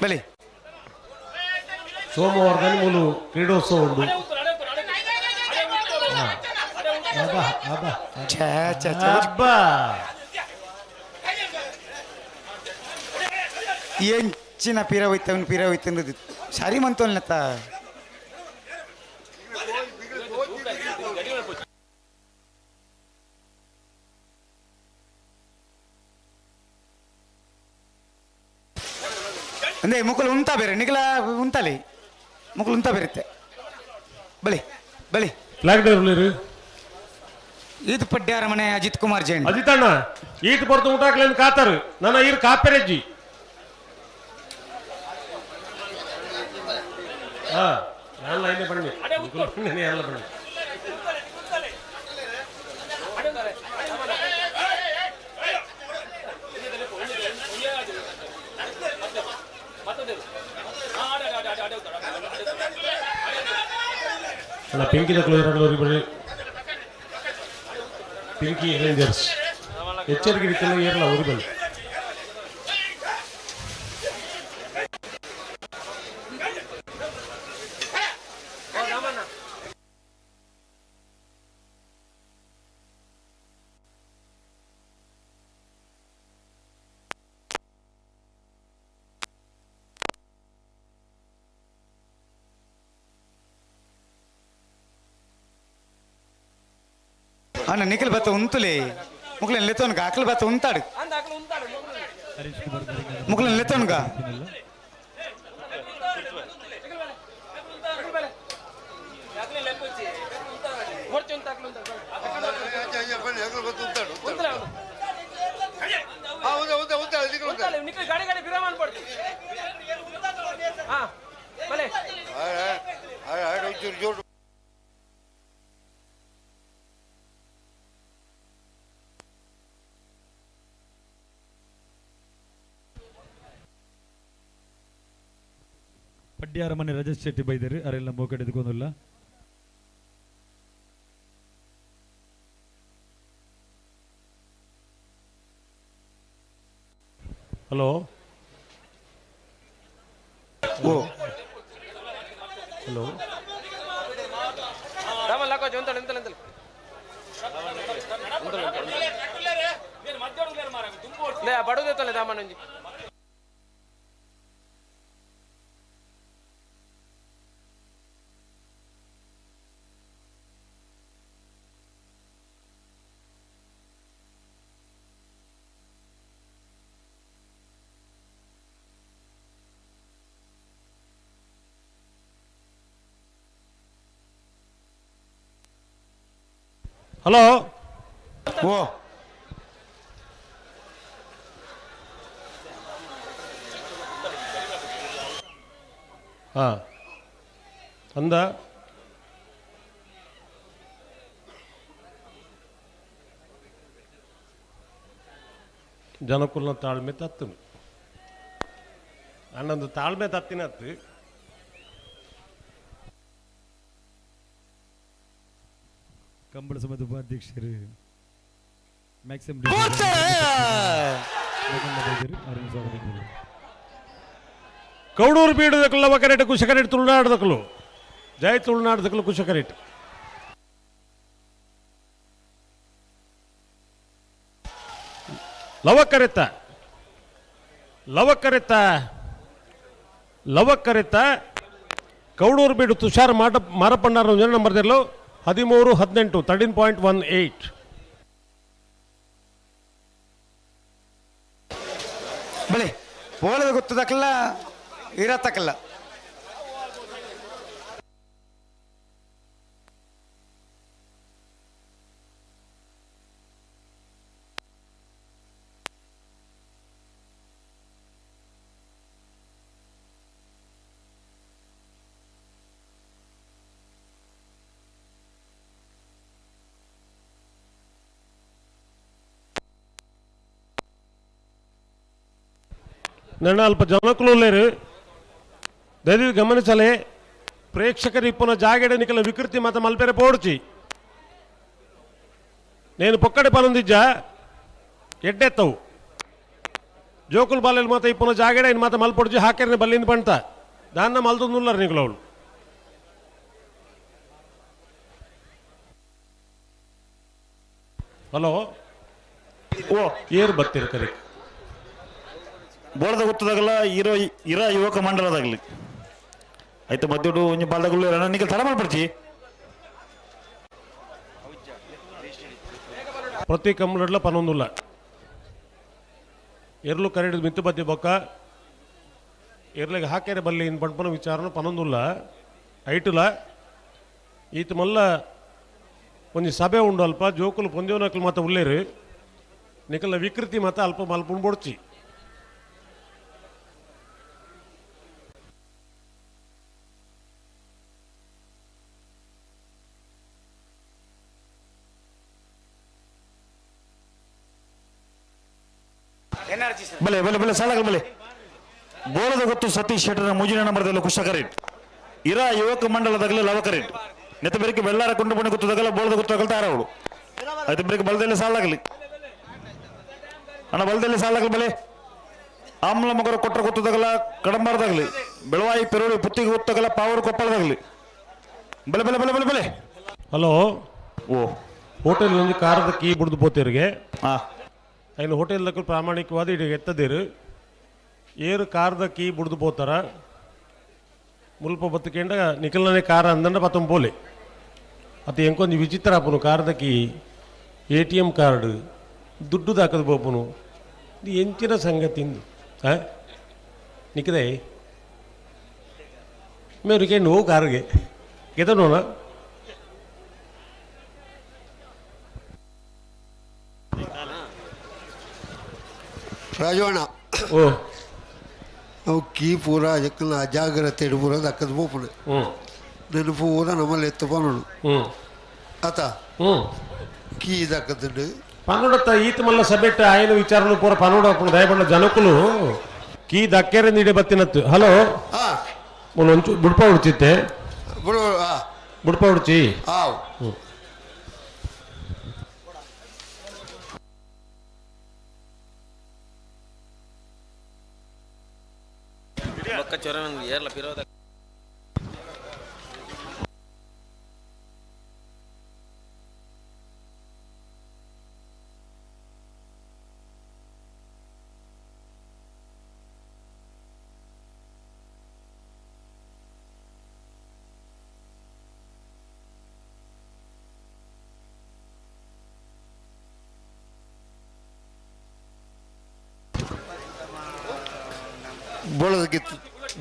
ಬಲಿ ಸೋಮವಾರದಲ್ಲಿ ಮೂಲು ಕ್ರೀಡೋತ್ಸವ ಉಂಟು. ಛೇ ಛೇ ಛೇ ಅಬ್ಬಾ ಎಂಚಿನ ಪೀರ ಹೋಯ್ತು ಅವನು ಪೀರ ಹೋಯ್ತು ಅನ್ನೋದು ಸರಿ ಮಂತೋಲ್ನತ್ತ. ಅಂದ್ರೆ ಮುಕುಲು ಉಂತಾ ಬೇರೆ ನಿಗಲ ಉಂತಾಲಿ ಮುಕುಲು ಉಂತಾ ಬೇರುತ್ತೆ ಬಲಿ ಬಲಿ ಫ್ಲಾಗ್ ಡ್ರೈವರ್ ಇದು ಪಡ್ಯಾರ ಮನೆ ಅಜಿತ್ ಕುಮಾರ್ ಜೈನ್. ಅಜಿತ್ ಅಣ್ಣ ಈಟ್ ಬರ್ತು ಊಟಾಕ್ಲೇನು ಕಾತಾರು ನನ್ನ ಈರ್ ಕಾಪೆರೆಜ್ಜಿ. ಹಾ ನಾನು ಲೈನೆ ಬನ್ನಿ ಬನ್ನಿ ಎಲ್ಲ ಬನ್ನಿ. ಅಣ್ಣ ಪಿಂಕಿ ದಕ್ಕಲು ಬನ್ನಿ ಪಿಂಕಿ ರೇಂಜರ್ಸ್ ಎಚ್ಚರಿಕೆ ರೀತಿಯಲ್ಲಿ ಏರಲ್ಲ ಅವ್ರು ಬನ್ನಿ. ಅಣ್ಣ ನಿಖಿಲ್ ಬತ್ತ ಉಂತುಲಿ ಮುಕ್ಲೆನ್ ಲೆತ್ತೋನ್ಗ ಅಕ್ಲು ಬತ್ತ ಉಂತಾಡು ಮುಕ್ಲೆನ್ ಲೆತ್ತೋನ್ಗ ಪಡ್ಯಾರ ಮನೆ ರಜತ್ ಶೆಟ್ಟಿ ಬೈದರು ಅರೆಲ್ಲ ಮೋಕಡೆ ಎದ್ಕೊಂದಿಲ್ಲ. ಹಲೋ ಓ ಹಲೋ ಹಲೋ ಓ ಹಾಂ ಅಂದ ಜನಕುಲ್ನ ತಾಳ್ಮೆ ತತ್ತನು ಅಣ್ಣಂದು ತಾಳ್ಮೆ ತತ್ತಿನತ್ತು. ಕಂಬಳ ಸಮಿತಿ ಉಪಾಧ್ಯಕ್ಷರು ಮ್ಯಾಕ್ಸಿಮ್ ಕೌಡೂರು ಬೀಡುದಕ್ಕಲ್ಲ ಒಕರೇಟ್ ಕುಶಕರೇಟ್ ತುಳುನಾಡದಕ್ಕಲು ಜಯ ತುಳುನಾಡದಕ್ಕಲು ಕುಶಕರೇಟ್. ಲವಕರಿತ ಲವಕರಿತ ಲವಕರಿತ ಕೌಡೂರು ಬೀಡು ತುಷಾರ್ ಮಾರಪ್ಪಣ್ಣಾರ ನಂಬರ್ದಿರಲು 13-18 13.18. ಬಳೆ ಬೋಳದ ಗೊತ್ತದಕ್ಕಲ್ಲ ಇರತ್ತಕ್ಕಲ್ಲ. ನನ್ನ ಅಲ್ಪ ಜನಕ್ಕೂ ಲೇರು ದಯವಿಟ್ಟು ಗಮನಿಸಲೇ ಪ್ರೇಕ್ಷಕರು ಇಪ್ಪನ ಜಾಗೆಡೆ ನಿಕಲ ವಿಕೃತಿ ಮಾತ ಮಲ್ಪೆರೆ ಪೋಡ್ಚಿ నేను పొక్కడి పనుందిజ్జ ಎಡ್ಡೆತ್ತವು ಜೋಕುಲ್ ಬಾಲೆಲ್ ಮಾತ ಇಪ್ಪನ ಜಾಗೆಡೆ ಇನ್ ಮಾತ ಮಲ್ಪೊಡ್ಚಿ ಹಾಕೆರ್ನೆ ಬಲ್ಲಿಂದ ಪಂತ ದಾನ್ನ ಮಲ್ತೊಂದುಲ್ಲರ್ ನಿಕಲ ಅವಳು. ಹಲೋ ಓ ಏರ್ ಬತ್ತಿರ ಕರಿ ಬೋಳದ ಗೊತ್ತದಾಗಲ್ಲ ಇರೋ ಇರ ಯುವಕ ಮಂಡಲದಾಗಲಿ ಆಯ್ತು ಮಧ್ಯುಡು ಒಂಜಿ ಬಾಲ್ದಗುಲ್ಲು ನಿಖಲ್ ತಡ ಮಾಡ್ಬಿಡ್ತಿ. ಪ್ರತಿ ಕಂಬಳಡ್ಲ ಪನೊಂದುಲ್ಲ ಎರ್ಲು ಕರೆಡು ಮಿತ್ತು ಬದ್ದಿ ಬೊಕ್ಕ ಎರ್ಲಿಗೆ ಹಾಕ್ಯಾರೆ ಬಲ್ಲಿ ಇನ್ ಪಂಪನ ವಿಚಾರನ ಪನೊಂದುಲ್ಲ ಐಟುಲ ಈತ ಮಲ್ಲ ಒಂಜಿ ಸಭೆ ಉಂಡು ಅಲ್ಪ ಜೋಕುಲು ಪೊಂಜೋನಕ್ಲು ಮಾತ ಉಲ್ಲೇರು ನಿಕಲ ವಿಕೃತಿ ಮಾತ ಅಲ್ಪ ಮಲ್ಪುಂಡು ಬೊಡ್ಚಿ. ಬಲೆ ಬಲೆ ಬಲೆ ಸಾಲಾಗಲ್ ಬಲೆ ಬೋಳದ ಗೊತ್ತು ಸತೀಶ್ ಶೆಟ್ಟರ ಮುಜಿನ ನಂಬರ್ದಲ್ಲಿ ಕುಶಕರೇಟ್ ಇರ ಯುವಕ ಮಂಡಲದಾಗಲೇ ಲವಕರೇಟ್ ನೆತ್ತ ಬೆರಕೆ ಬೆಳ್ಳಾರ ಕೊಂಡು ಬಣ್ಣ ಗೊತ್ತದಾಗಲ್ಲ ಬೋಳದ ಗೊತ್ತಾಗಲ್ ತಾರವಳು ಆಯ್ತು ಬೆರಕೆ ಬಲದಲ್ಲಿ ಸಾಲಾಗಲಿ ಅಣ್ಣ ಬಲದಲ್ಲಿ ಸಾಲಾಗಲಿ ಬಲೆ ಆಮ್ಲ ಮಗರು ಕೊಟ್ಟರ ಗೊತ್ತದಾಗಲ್ಲ ಕಡಂಬಾರದಾಗಲಿ ಬೆಳವಾಯಿ ಪೆರೋಳಿ ಪುತ್ತಿಗೆ ಗೊತ್ತಾಗಲ್ಲ ಪಾವೂರು ಕೊಪ್ಪಳದಾಗಲಿ ಬಲೆ ಬಲೆ ಬಲೆ ಬಲೆ ಬಲೆ. ಹಲೋ ಓ ಹೋಟೆಲ್ ಒಂದು ಕಾರದ ಕೀ ಬಿಡ್ದು ಪೋತೇರಿಗೆ ಐನು ಹೋಟೆಲ್ ಪ್ರಾಮಾಣಿಕವಾದ ಇಡೀ ಎತ್ತದಿರು ಏರು ಕಾರದ ಕೀ ಬುಡ್ದು ಪೋತಾರ ಮುಲ್ಪ ಬತ್ತುಕೆಂಡ ನಿಖಲ್ನೇ ಕಾರ ಅಂದಂಡ ಪತ್ತೊಂಬೋಲೆ ಅದು ಎಂಕೊಂಜಿ ವಿಚಿತ್ರ ಆಪುನು ಕಾರದ ಕೀ ಎ ಟಿ ಎಮ್ ಕಾರ್ಡ್ ದುಡ್ಡು ದಾಕದ ಬೋಪುನು ಇದು ಎಂಚಿನ ಸಂಗತಿ ನಿಕ್ಕದೆ ಮೇರಿಗೆ ನೋವು ಕಾರ್ಗೆ ಗೆದನೋಣ. ರಾಜವಣ್ಣ ಓ ಅವು ಕೀ ಪೂರ ಜಕ್ಕನ ಅಜಾಗ್ರತೆ ಪೂರ ದಕ್ಕದ ಪೋಪುನು ನೆನಪು ಪೂರ ನಮ್ಮಲ್ಲಿ ಎತ್ತು ಪನೋಡು ಆತ ಕೀ ದಕ್ಕದುಂಡು ಪನೋಡತ್ತ ಈತ ಮಲ್ಲ ಸಬೆಟ್ಟ ಆಯನ ವಿಚಾರನು ಪೂರ ಪನೋಡ ಹಾಕೊಂಡು ದಯಪಂಡ ಜನಕುಲು ಕೀ ದಕ್ಕೆರೆ ನೀಡೆ ಬತ್ತಿನತ್ತು. ಹಲೋ ಒಂಚು ಬುಡ್ಪ ಉಡ್ಚಿತ್ತೆ ಬುಡ್ಪ ಉಡ್ಚಿ.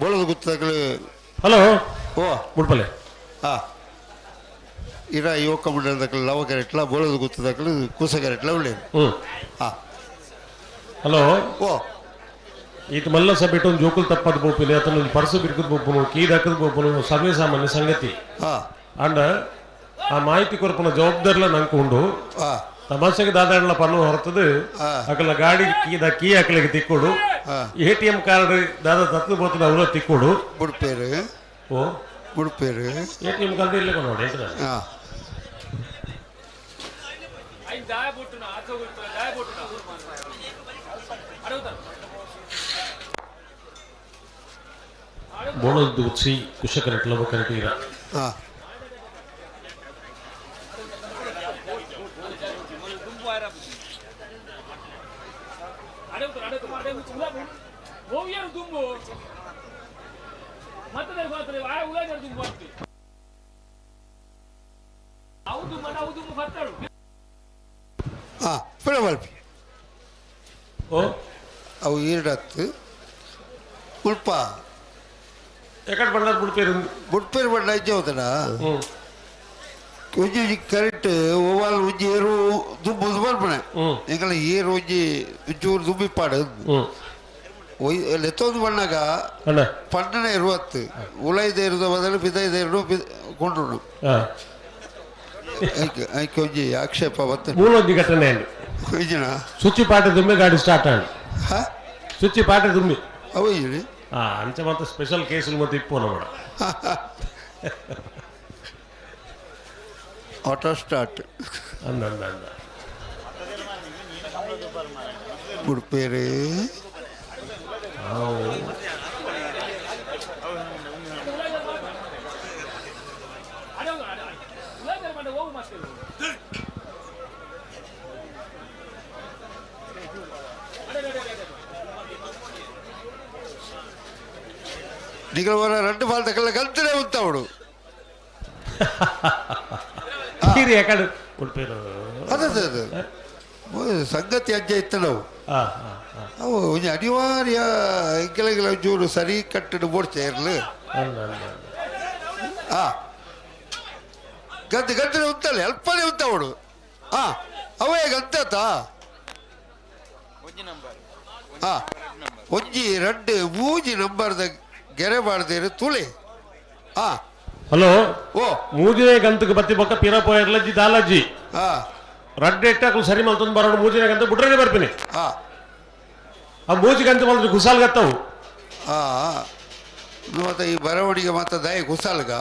ಬೋಳದ ಗುತ್ತಗಳು. ಹಲೋ ಓ ಬುಡ್ಪಲೆ ಹಾಂ ಇರ ಯುವಕ ಮಂಡಲದಕ್ಕಲು ಲವ ಕರೆಟ್ಲ ಬೋಳದ ಗುತ್ತದಕ್ಕಲು ಕೂಸ ಕರೆಟ್ಲ ಒಳ್ಳೆಯದು. ಹಾಂ ಹಲೋ ಓ ಈತ ಮಲ್ಲ ಸಬೆಟ್ಟು ಒಂದು ಜೋಕುಲ್ ತಪ್ಪದ ಬೋಪಿನಿ ಅಥವಾ ಒಂದು ಪರ್ಸು ಬಿರ್ಕದ ಬೋಪುನು ಕೀ ದಕ್ಕದ ಬೋಪುನು ಸರ್ವೇ ಸಾಮಾನ್ಯ ಸಂಗತಿ. ಅಂಡ ಆ ಮಾಹಿತಿ ಕೊರಪುನ ಜವಾಬ್ದಾರಿಲ ನಂಗೆ ಉಂಡು. ತಮಾಷೆಗೆ ದಾದಾಡ್ಲ ಪನ್ನು ಹೊರತದು ಅಕಲ ಗಾಡಿ ಕೀದ ಕೀ ಹಾಕಲಿಕ್ಕೆ ತಿಕ್ಕೋಡು, ಎ ಟಿ ಎಮ್ ಕಾರ್ಡ್ ದಾದಾ ತತ್ತು ಬೋತದ ಅವರ ತಿಕ್ಕೋಡು. ಬುಡ್ಪೇರು ಓ ಬುಡ್ಪೇರು ಎ ಟಿ ಎಮ್ ಕಾರ್ಡ್ ಇಲ್ಲ ನೋಡಿ. ಹಾಂ ಬೋಳದ್ದು ಉತ್ಸಿ ಕುಶಕರ ಲವಕರ ಹಾಂ ಓ ಅವು ಈಡತ್ತು ಉಲ್ಪ ಎಕಡೆ ಬಂಡ ಬುಡ್ಪೇರು ಬುಡ್ಪೇರು ಬಂಡ ಇಜ್ಜೆ ಹೋದಡ ಒಂಜಿ ಒಂಜಿ ಕರೆಕ್ಟ್ ಓವಾಲ್ ಒಂಜಿ ಏರು ದುಂಬು ಬರ್ಪಣೆ ಎಂಕಲ ಏರು ಒಂಜಿ ಒಂಚೂರು ದುಂಬಿಪ್ಪಾಡು ಲೆತ್ತೊಂದು ಬಣ್ಣಾಗ ಪಣ್ಣನೆ ಇರುವತ್ತು ಉಲೈದ ಇರುದ ಬದಲು ಪಿದೈದ ಇರು ಕೊಂಡ್ರು ಐಕೆ ಒಂಜಿ ಆಕ್ಷೇಪ ಬತ್ತ ಮೂಲೊಂಜಿ ಘಟನೆ ಒಂಜಿನ ಸುಚ್ಚಿ ಪಾಠ ದುಮ್ಮೆ ಗಾಡಿ ಸ್ಟಾರ್ಟ್ ಆಂಡ್ ಸುಚ್ಚಿ ಪಾಠ ದುಮ್ಮಿ ಅವು ಹೇಳಿ ಅಂಚ ಮತ್ತೆ ಸ್ಪೆಷಲ್ ಕೇಸ್ ಮತ್ತೆ ಇಪ್ಪು ನಮ್ಮ ಆಟೋ ಸ್ಟಾರ್ಟ್ ಅಂದ ಅಂದ ಅಂದ ಉಡುಪೇರು நீங்கள் ஒரு ரெண்டு பாலத்துக்கல்ல கழுத்துல ஊத்தாவிடு. ಅದೇ ಅದೇ ಅದೇ ಸಂಗತಿ ಅಜ್ಜ ಇತ್ತು ನಾವು ಅವು ಒಂಜಿ ಅನಿವಾರ್ಯ ಎಂಕೆಲ ಒಂಚೂರು ಸರಿ ಕಟ್ಟಡು ಬೋಡ್ಚೆ ಇರಲು ಹಾಂ ಗದ್ದೆ ಗದ್ದೆ ಉತ್ತಲ್ಲ ಅಲ್ಪನೇ ಉತ್ತಾವಡು ಹಾಂ ಅವೇ ಗಂತಾತ ಹಾಂ ಒಂಜಿ ಎರಡು ಮೂಜಿ ನಂಬರ್ದ ಗೆರೆ ಬಾರ್ದೇರು ತುಳಿ ಹಾಂ ಹಲೋ ಓ ಮೂಜಿನೇ ಗಂತಕ್ಕೆ ಬತ್ತಿ ಬೊಕ್ಕ ಪಿರ ಪೋಯರ್ಲಜ್ಜಿ ದಾಲಜ್ಜಿ ಹಾಂ ರಡ್ಡೆ ಎಟ್ಟಾಕಲು ಸರಿ ಮಲ್ತೊಂದು ಬರೋಣ ಮೂಜಿನೇ ಗಂತ ಬುಡ್ರನೆ ಬರ್ತೀನಿ ಹಾಂ ಆ ಮೂಜಿ ಗಂತ ಮಲ್ತು ಕುಸಾಲ್ಗತ್ತವು ಹಾಂ ಮತ್ತೆ ಈ ಬರವಣಿಗೆ ಮತ್ತೆ ದಯ ಕುಸಾಲ್ಗ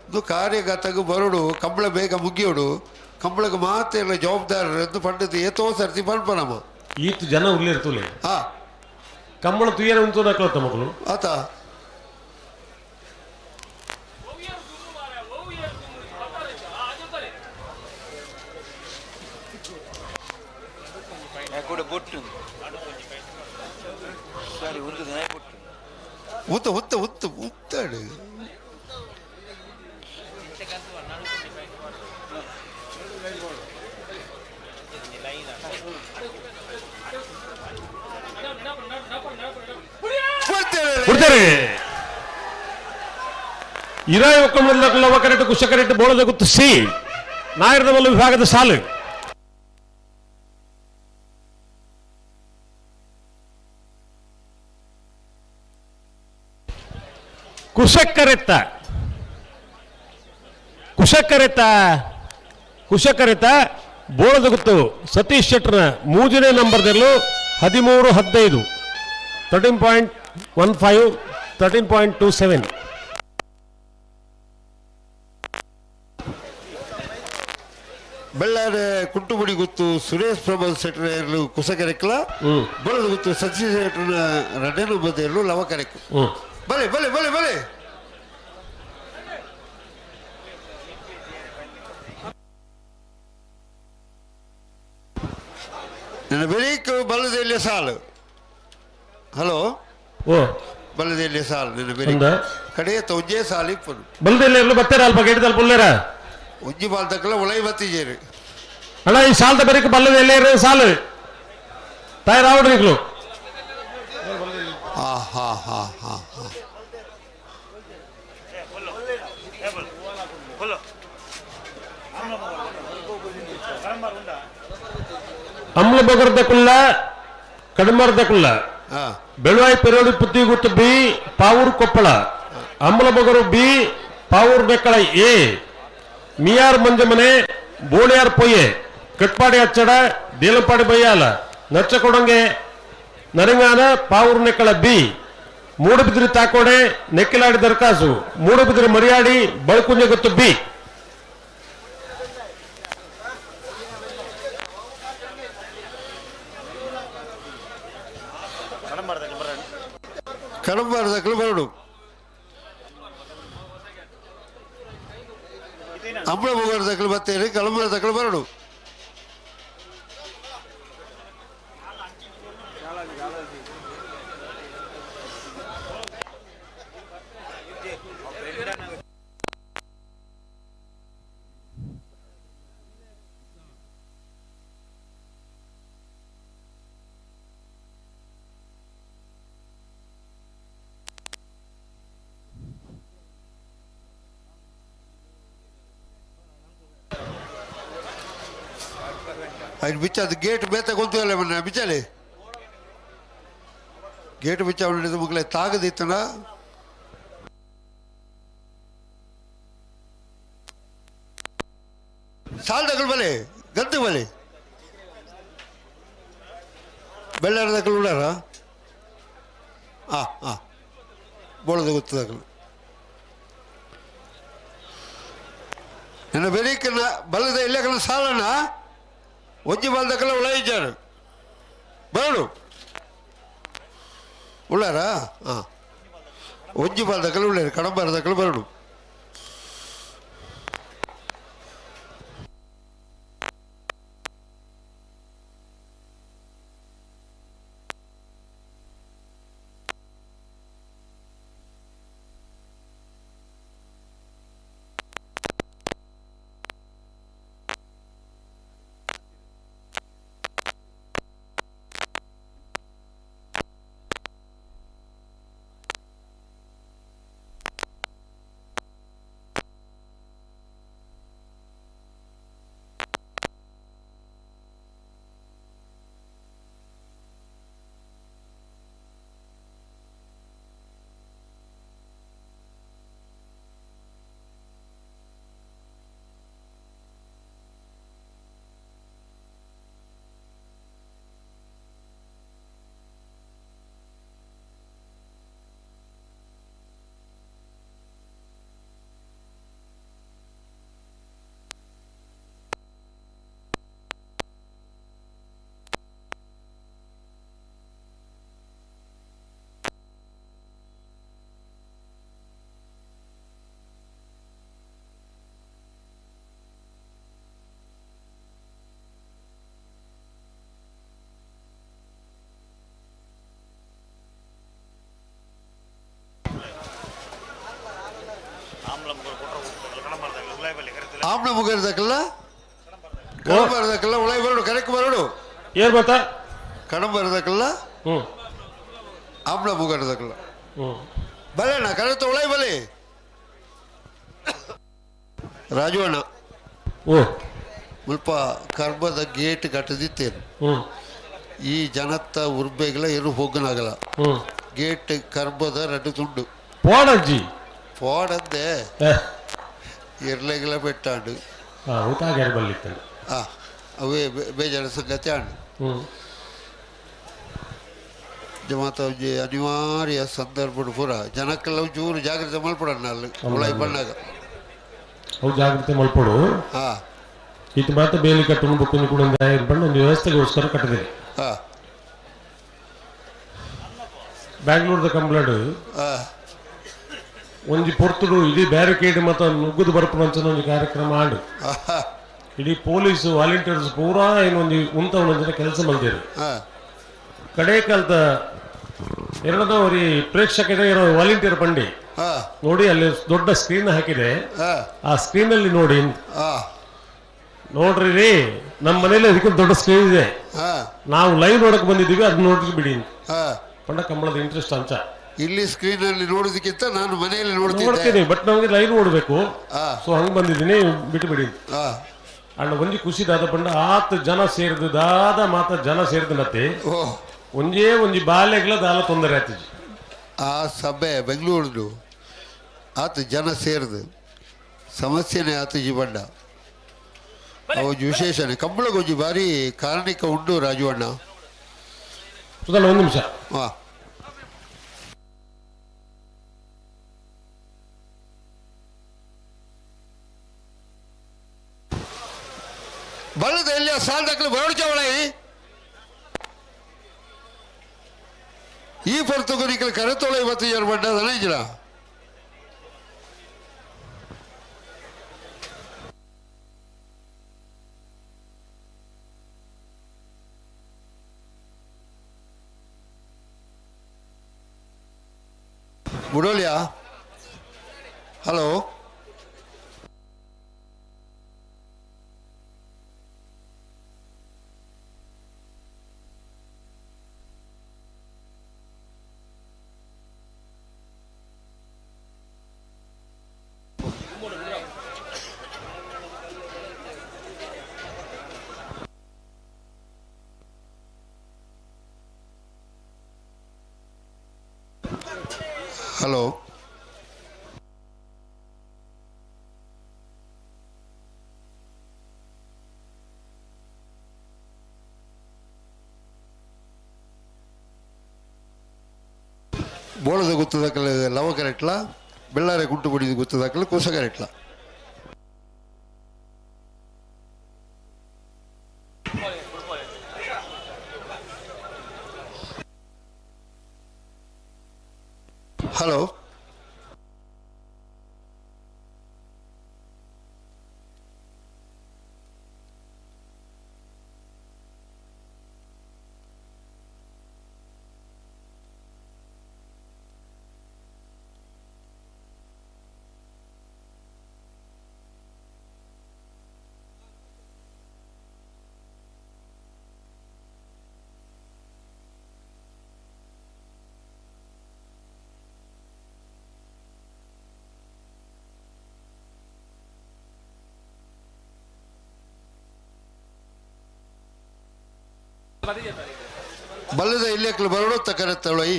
ಇದು ಕಾರ್ಯಗತಗೂ ಬರೋಡು ಕಂಬಳ ಬೇಗ ಮುಗಿಯೋಡು ಕಂಬಳಕ್ಕೆ ಮಾತ್ರ ಎಲ್ಲ ಜವಾಬ್ದಾರರು ಪಂಡಿತ ಏತೋ ಸರ್ತಿ ಪಲ್ಪ ನಮ್ಮ ಈತ ಜನ ಉಳ್ಳಿರ್ತುಲೆ ಹಾಂ ಕಂಬಳ ತುಯ್ಯರ ಉಂಟು ನಕ್ಲತ್ತ ಮಕ್ಕಳು ಆತ ಉತ್ತ ಉತ್ತ ಉತ್ತ ಉತ್ತಾಡು ಕೊಡ್ತಾರೆ ಇರಾಯ ಒಕ್ಕಮಂಡಲ ಕರೆಕ್ಟ್ ಕುಶ ಕರೆಕ್ಟ್ ಬೋಳದ ಗುತ್ತು ಸಿ ನಾಯರದ ವಿಭಾಗದ ಸಾಲು. ಕುಶಕರೆತ್ತ ಕುಶಕರೆತ್ತ ಕುಶಕರೆತ್ತ ಬೋಳದ ಗುತ್ತು ಸತೀಶ್ ಶೆಟ್ಟರ್ನ ಮೂರನೇ ನಂಬರ್ದಲ್ಲೂ 13 15 13.15 13.27. ಬೆಳ್ಳಾರೆ ಕುಂಟುಮುಡಿ ಗುತ್ತು ಸುರೇಶ್ ಪ್ರಭು ಶೆಟ್ಟರ್ ಕುಸಕರೆಕ್ಲ ಬೋಳದ ಗುತ್ತು ಸತೀಶ್ ಶೆಟ್ಟರ್ನ ಎರಡನೇ ನಂಬರ್ದಲ್ಲೂ ಲವಕರೆಕ್ಕು. ಬಲೆ ಬಲೆ ಬಲೆ ಬಲೆ ನನ್ನ ಬೆರೀಕ್ ಬಲ್ಲದೆಲ್ಲಿ ಸಾಲು. ಹಲೋ ಓ ಬಲ್ಲದೆಲ್ಲಿ ಸಾಲು ನಿನ್ನ ಬೆರೀಕ್ ಕಡೆಯ ಒಂಜೇ ಸಾಲು ಇಪ್ಪನು ಬಲ್ಲದೆಲ್ಲಿ ಎಲ್ಲೂ ಬತ್ತೀರ ಅಲ್ಪ ಗೇಟದಲ್ಲಿ ಪುಲ್ಲೇರ ಒಂಜಿ ಬಾಲ್ ತಕ್ಕಲ ಉಳೈ ಬತ್ತಿಜೇರು ಅಣ್ಣ ಈ ಸಾಲದ ಬೆರೀಕ್ ಬಲ್ಲದೆಲ್ಲಿ ಸಾಲು ತಾಯಿ ರಾವಡ್ರಿಗ್ಲು. ಹಾ ಹಾ ಹಾ ಹಾ ಹಾ ಅಮ್ಲ ಬಗರ್ದ ಕುಲ್ಲ ಕಡಮರ್ದ ಕುಲ್ಲ ಬೆಳುವಾಯಿ ಪೆರೋಡಿ ಪುತ್ತಿ ಗುತ್ತು ಬಿ ಪಾವೂರು ಕೊಪ್ಪಳ ಅಮ್ಲ ಬಗರು ಬಿ ಪಾವೂರು ಬೆಕ್ಕಳ ಎ ಮಿಯಾರ್ ಮಂಜಮನೆ ಬೋಳಿಯಾರ್ ಪೊಯ್ಯೆ ಕಟ್ಪಾಡಿ ಅಚ್ಚಡ ದೇಲಂಪಾಡಿ ಬಯ್ಯಾಲ ನಚ್ಚಕೊಡಂಗೆ ನರಂಗಾನ ಪಾವೂರು ನೆಕ್ಕಳ ಬಿ ಮೂಡುಬಿದಿರಿ ತಾಕೋಡೆ ನೆಕ್ಕಿಲಾಡಿ ದರ್ಕಾಸು ಮೂಡುಬಿದಿರಿ ಮರಿಯಾಡಿ ಬಳಕುಂಜೆ ಗುತ್ತು ಬಿ. ಕಡಂಬಾರದಕ್ಕಲು ಬರಡು ಅಂಬಳ ಬುಗಾರದಕ್ಕಲು ಬತ್ತೇರಿ ಕಳಂಬಾರದಕ್ಕಲು ಬರಡು. ಅದು ಬಿಚ್ಚ ಅದು ಗೇಟ್ ಬೇತ ಗೊತ್ತಿಲ್ಲ ಮನ್ನ ಬಿಚ್ಚಾಲೆ ಗೇಟ್ ಬಿಚ್ಚ ಅವನಿದ್ದು ಮಕ್ಕಳೇ ತಾಗದಿತ್ತನ ಸಾಲದಗಳು ಬಲೆ ಗದ್ದು ಬಲೆ ಬೆಳ್ಳಾರದಗಳು ಉಳ್ಳಾರ ಹಾಂ ಹಾಂ ಬೋಳದ ಗೊತ್ತದಗಳು ನನ್ನ ಬೆರೀಕನ್ನ ಬಲ್ಲದ ಇಲ್ಲಕನ ಸಾಲನ ಒಂಜಿ ಬಾಲ್ದಕ್ಕಲ್ಲ ಉಳಾಯಿಜಾರು ಬರಡು ಉಳ್ಳಾರಾ ಹಾಂ ಒಂಜಿ ಬಾಲ್ದಕ್ಕಲ್ಲ ಉಳ್ಳಾರು ಕಡಂಬಾರದಕ್ಕಲ್ಲ ಬರಡು. ಆಮ್ಲ ಮುಗಿರ್ದಕ್ಕಲ್ಲ ಕಡಂಬಾರದಕ್ಕಲ್ಲ ಉಳೈ ಬರಡು ಕರೆಕ್ಟ್ ಬರಡು. ಏರ್ ಬತ್ತ ಕಡಂಬರದಕ್ಕಲ್ಲ ಆಮ್ಲ ಮುಗರದಕ್ಕಲ್ಲ ಬಲೆ ಅಣ್ಣ ಕರೆತ ಒಳಗೆ ಬಲೆ ರಾಜು ಅಣ್ಣ. ಓ ಮುಲ್ಪ ಕರ್ಬದ ಗೇಟ್ ಕಟ್ಟದಿತ್ತೇನು ಈ ಜನತ್ತ ಉರ್ಬೆಗಳ ಏನು ಹೋಗನಾಗಲ್ಲ ಗೇಟ್ ಕರ್ಬದ ರಡ್ಡು ತುಂಡು ಪೋಡಜ್ಜಿ ಪೋಡಂದೆ ಇರ್ಲೆಗಳ ಬೆಟ್ಟಾಂಡು ಊತಾಗ್ಯಾರ ಬಲ್ಲಿತ್ತು ಅವೇ ಬೇಜಾರ ಸಂಗತಿ ಆಂಡು ಜಮಾತ ಒಂಜಿ ಅನಿವಾರ್ಯ ಸಂದರ್ಭ ಪೂರ ಜನಕ್ಕೆಲ್ಲ ಒಂಚೂರು ಜಾಗ್ರತೆ ಮಲ್ಪಡಣ್ಣ ಅಲ್ಲಿ ಉಳಾಯಿ ಬಣ್ಣಾಗ ಅವು ಜಾಗ್ರತೆ ಮಲ್ಪಡು. ಇದು ಮಾತ್ರ ಬೇಲಿ ಕಟ್ಟುನು ಬುಕ್ಕುನು ಕೂಡ ಬಣ್ಣ ಒಂದು ವ್ಯವಸ್ಥೆಗೋಸ್ಕರ ಕಟ್ಟದಿದೆ. ಬ್ಯಾಂಗ್ಳೂರ್ದ ಕಂಪ್ಲೇಂಟ್ ಒಂಜಿ ಪೊರ್ತುಡು ಇಡೀ ಬ್ಯಾರಿಕೇಡ್ ಮತ್ತು ನುಗ್ಗುದು ಬರ್ಪುನಂಚಿನ ಒಂಜಿ ಕಾರ್ಯಕ್ರಮ ಆಂಡು. ಇಡೀ ಪೊಲೀಸ್ ವಾಲಂಟಿಯರ್ಸ್ ಪೂರಾ ಏನೊಂಜಿ ಉಂತ ಒಂಜಿನ ಕೆಲಸ ಮಲ್ದೇರು. ಕಡೆ ಕಾಲದ ಎರಡನೇ ಒರಿ ಪ್ರೇಕ್ಷಕರೇ ಇರೋ ವಾಲಂಟಿಯರ್ ಬಂಡಿ ನೋಡಿ ಅಲ್ಲಿ ದೊಡ್ಡ ಸ್ಕ್ರೀನ್ ಹಾಕಿದೆ, ಆ ಸ್ಕ್ರೀನ್ ಅಲ್ಲಿ ನೋಡಿ ನೋಡ್ರಿ ರೀ, ನಮ್ಮ ಮನೇಲಿ ಅದಕ್ಕಿಂತ ದೊಡ್ಡ ಸ್ಕ್ರೀನ್ ಇದೆ, ನಾವು ಲೈವ್ ನೋಡಕ್ ಬಂದಿದ್ದೀವಿ, ಅದ್ ನೋಡ್ರಿ ಬಿಡಿ ಪಂಡ ಕಂಬಳದ ಇಂಟ್ರೆಸ್ಟ್ ಅಂಚ. ಇಲ್ಲಿ ಸ್ಕ್ರೀನ್ ಅಲ್ಲಿ ನೋಡೋದಕ್ಕಿಂತ ನಾನು ಮನೆಯಲ್ಲಿ ನೋಡ್ತೀನಿ, ಬಟ್ ನಮಗೆ ಲೈವ್ ನೋಡ್ಬೇಕು, ಸೊ ಹಂಗ್ ಬಂದಿದ್ದೀನಿ ಬಿಟ್ಟು ಬಿಡಿ. ಅಣ್ಣ ಒಂಜಿ ಖುಷಿ ದಾದ ಪಂಡ ಆತ್ ಜನ ಸೇರಿದ ದಾದ ಮಾತ ಜನ ಸೇರಿದ ಮತ್ತೆ ಒಂಜೇ ಒಂಜಿ ಬಾಲ್ಯಗಳ ದಾಲ ತೊಂದರೆ ಆತಿಜಿ. ಆ ಸಭೆ ಬೆಂಗಳೂರು ಆತ ಜನ ಸೇರಿದು ಸಮಸ್ಯೆನೇ ಆತಜಿ ಬಂಡ ಒಂಜಿ ವಿಶೇಷಣೆ ಕಂಬಳಗೊಂಜಿ ಭಾರಿ ಕಾರಣಿಕ ಉಂಡು ರಾಜು ಅಣ್ಣ. ಒಂದು ನಿಮಿಷ. ಬಳ್ಳದ ಎಲ್ಲಿ ಸಾಲದಕ್ಕಲು ಬರೋಡ್ಚವಳ ಈ ಪೊರ್ತುಗು ನಿಕಲ್ ಕರೆತೊಳೆ ಇವತ್ತು ಯಾರು ಬಂಡ ದನ ಬುಡೋಲಿಯಾ. ಹಲೋ ಹಲೋ ಬೋಳದ ಗುತ್ತದಕ್ಕಲ್ಲ ಲವ ಕರೆಟ್ಲ ಬೆಳ್ಳಾರೆ ಗುಂಟು ಬಡಿದ ಗುತ್ತದಕ್ಕಲ್ಲ ಕುಸ ಕರೆಟ್ಲ. ಹಲೋ ಬಲ್ಲದ ಇಲ್ಲೇಕ್ಲು ಬರೋಡು ತಕರತ್ತಳೈ.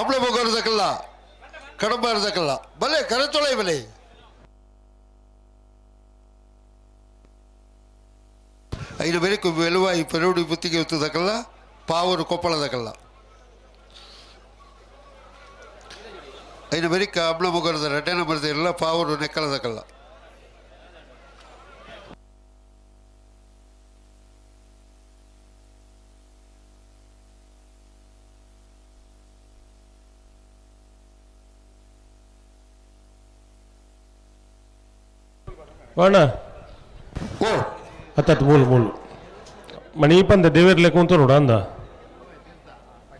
ಅಬ್ಳ ಬಗೋರ್ದಕ್ಕಲ್ಲ ಕಡಂಬಾರ್ದಕ್ಕಲ್ಲ ಬಲೆ ಕರೆತೊಳೈ ಬಲೆ. ಐದು ಬೆರಕು ವೆಲುವಾಯಿ ಪೆರೋಡು ಬುತ್ತಿಗೆ ಹೊತ್ತದಕ್ಕಲ್ಲ ಪಾವರು ಕೊಪ್ಪಳದಕ್ಕಲ್ಲ ಐದು ಬೆರಿಕ ಅಬ್ಳ ಮುಗರದ ರಡ್ಡನ ಬರೆದಿರಲ್ಲ ಪಾವರು ನೆಕ್ಕಲದಕ್ಕಲ್ಲ. ಅಣ್ಣ ಓ ಹತ್ತತ್ತು ಮೂಲು ಮೂಲು ಮಣೀಪಂದ ದೇವರ್ಲೆ ಕೂತು ನೋಡ ಅಂದ.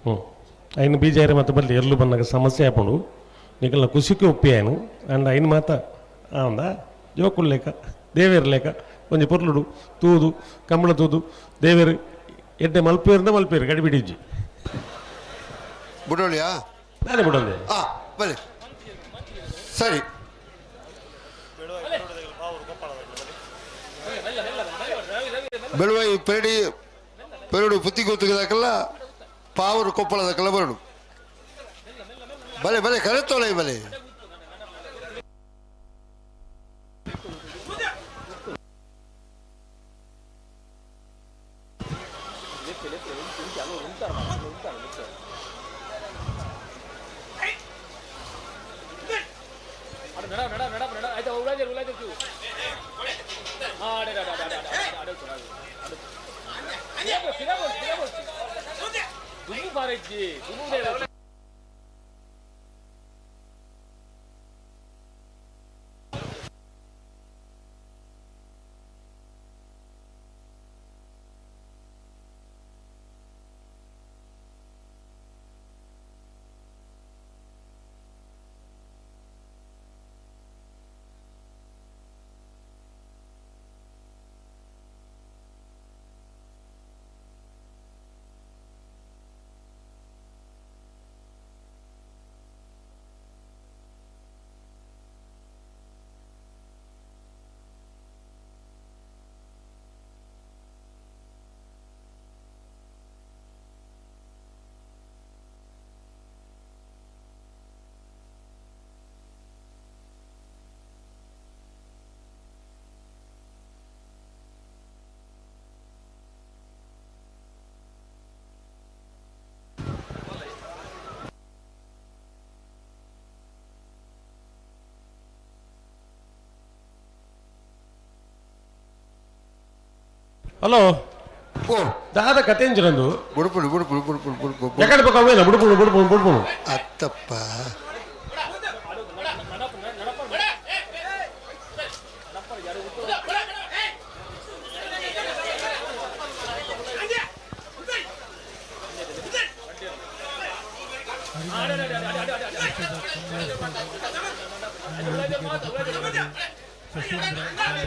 ಹ್ಞೂ ಐನು ಬೀಜಾರೆ ಮತ್ತು ಬಲ್ಲಿ ಎರ್ಲು ಬಂದಾಗ ಸಮಸ್ಯೆ ಆಪುಂಡು ನಿಕಲ್ನ ಕುಸಿಕೆ ಒಪ್ಪಿ ಆಯ್ನು ಅಂಡ್ ಐನು ಮಾತ ಆಂದ ಜೋಕುಲ್ ಲೇಕ ದೇವೇರ್ ಲೇಕ ಒಂಜಿ ಪೊರ್ಲುಡು ತೂದು ಕಂಬಳ ತೂದು ದೇವೇರು ಎಡ್ಡೆ ಮಲ್ಪೇರಿಂದ ಮಲ್ಪೇರು ಗಡಿಬಿಡಿಜ್ಜಿ ಬುಡೋಳಿಯಾ ನಾನೇ ಬುಡೋಳಿ ಹಾಂ ಬನ್ನಿ ಸರಿ ಬೆಳುವೈ ಪೆರಡಿ ಪೆರಡು ಪುತ್ತಿ ಗೊತ್ತಿದಾಕಲ್ಲ ಪಾವರು ಕೊಪ್ಪಳದಕ್ಕಲ್ಲ ಬರಡು ಬಲೆ ಬಲೆ ಕರೆತೋಳೆ ಬಲೆ ಹಲೋ ದಾದ ಕತೆ ಎಂಚಿನಂದು ಬುಡುಪುಡು ಬುಡುಪುಡು ಬುಡುಪುಡು ಬುಡುಪುಡು ಎಕಡೆ ಪಕ್ಕ ಅವೇನ ಬುಡುಪುಡು ಬುಡುಪುಡು ಬುಡುಪುಡು ಅತ್ತಪ್ಪ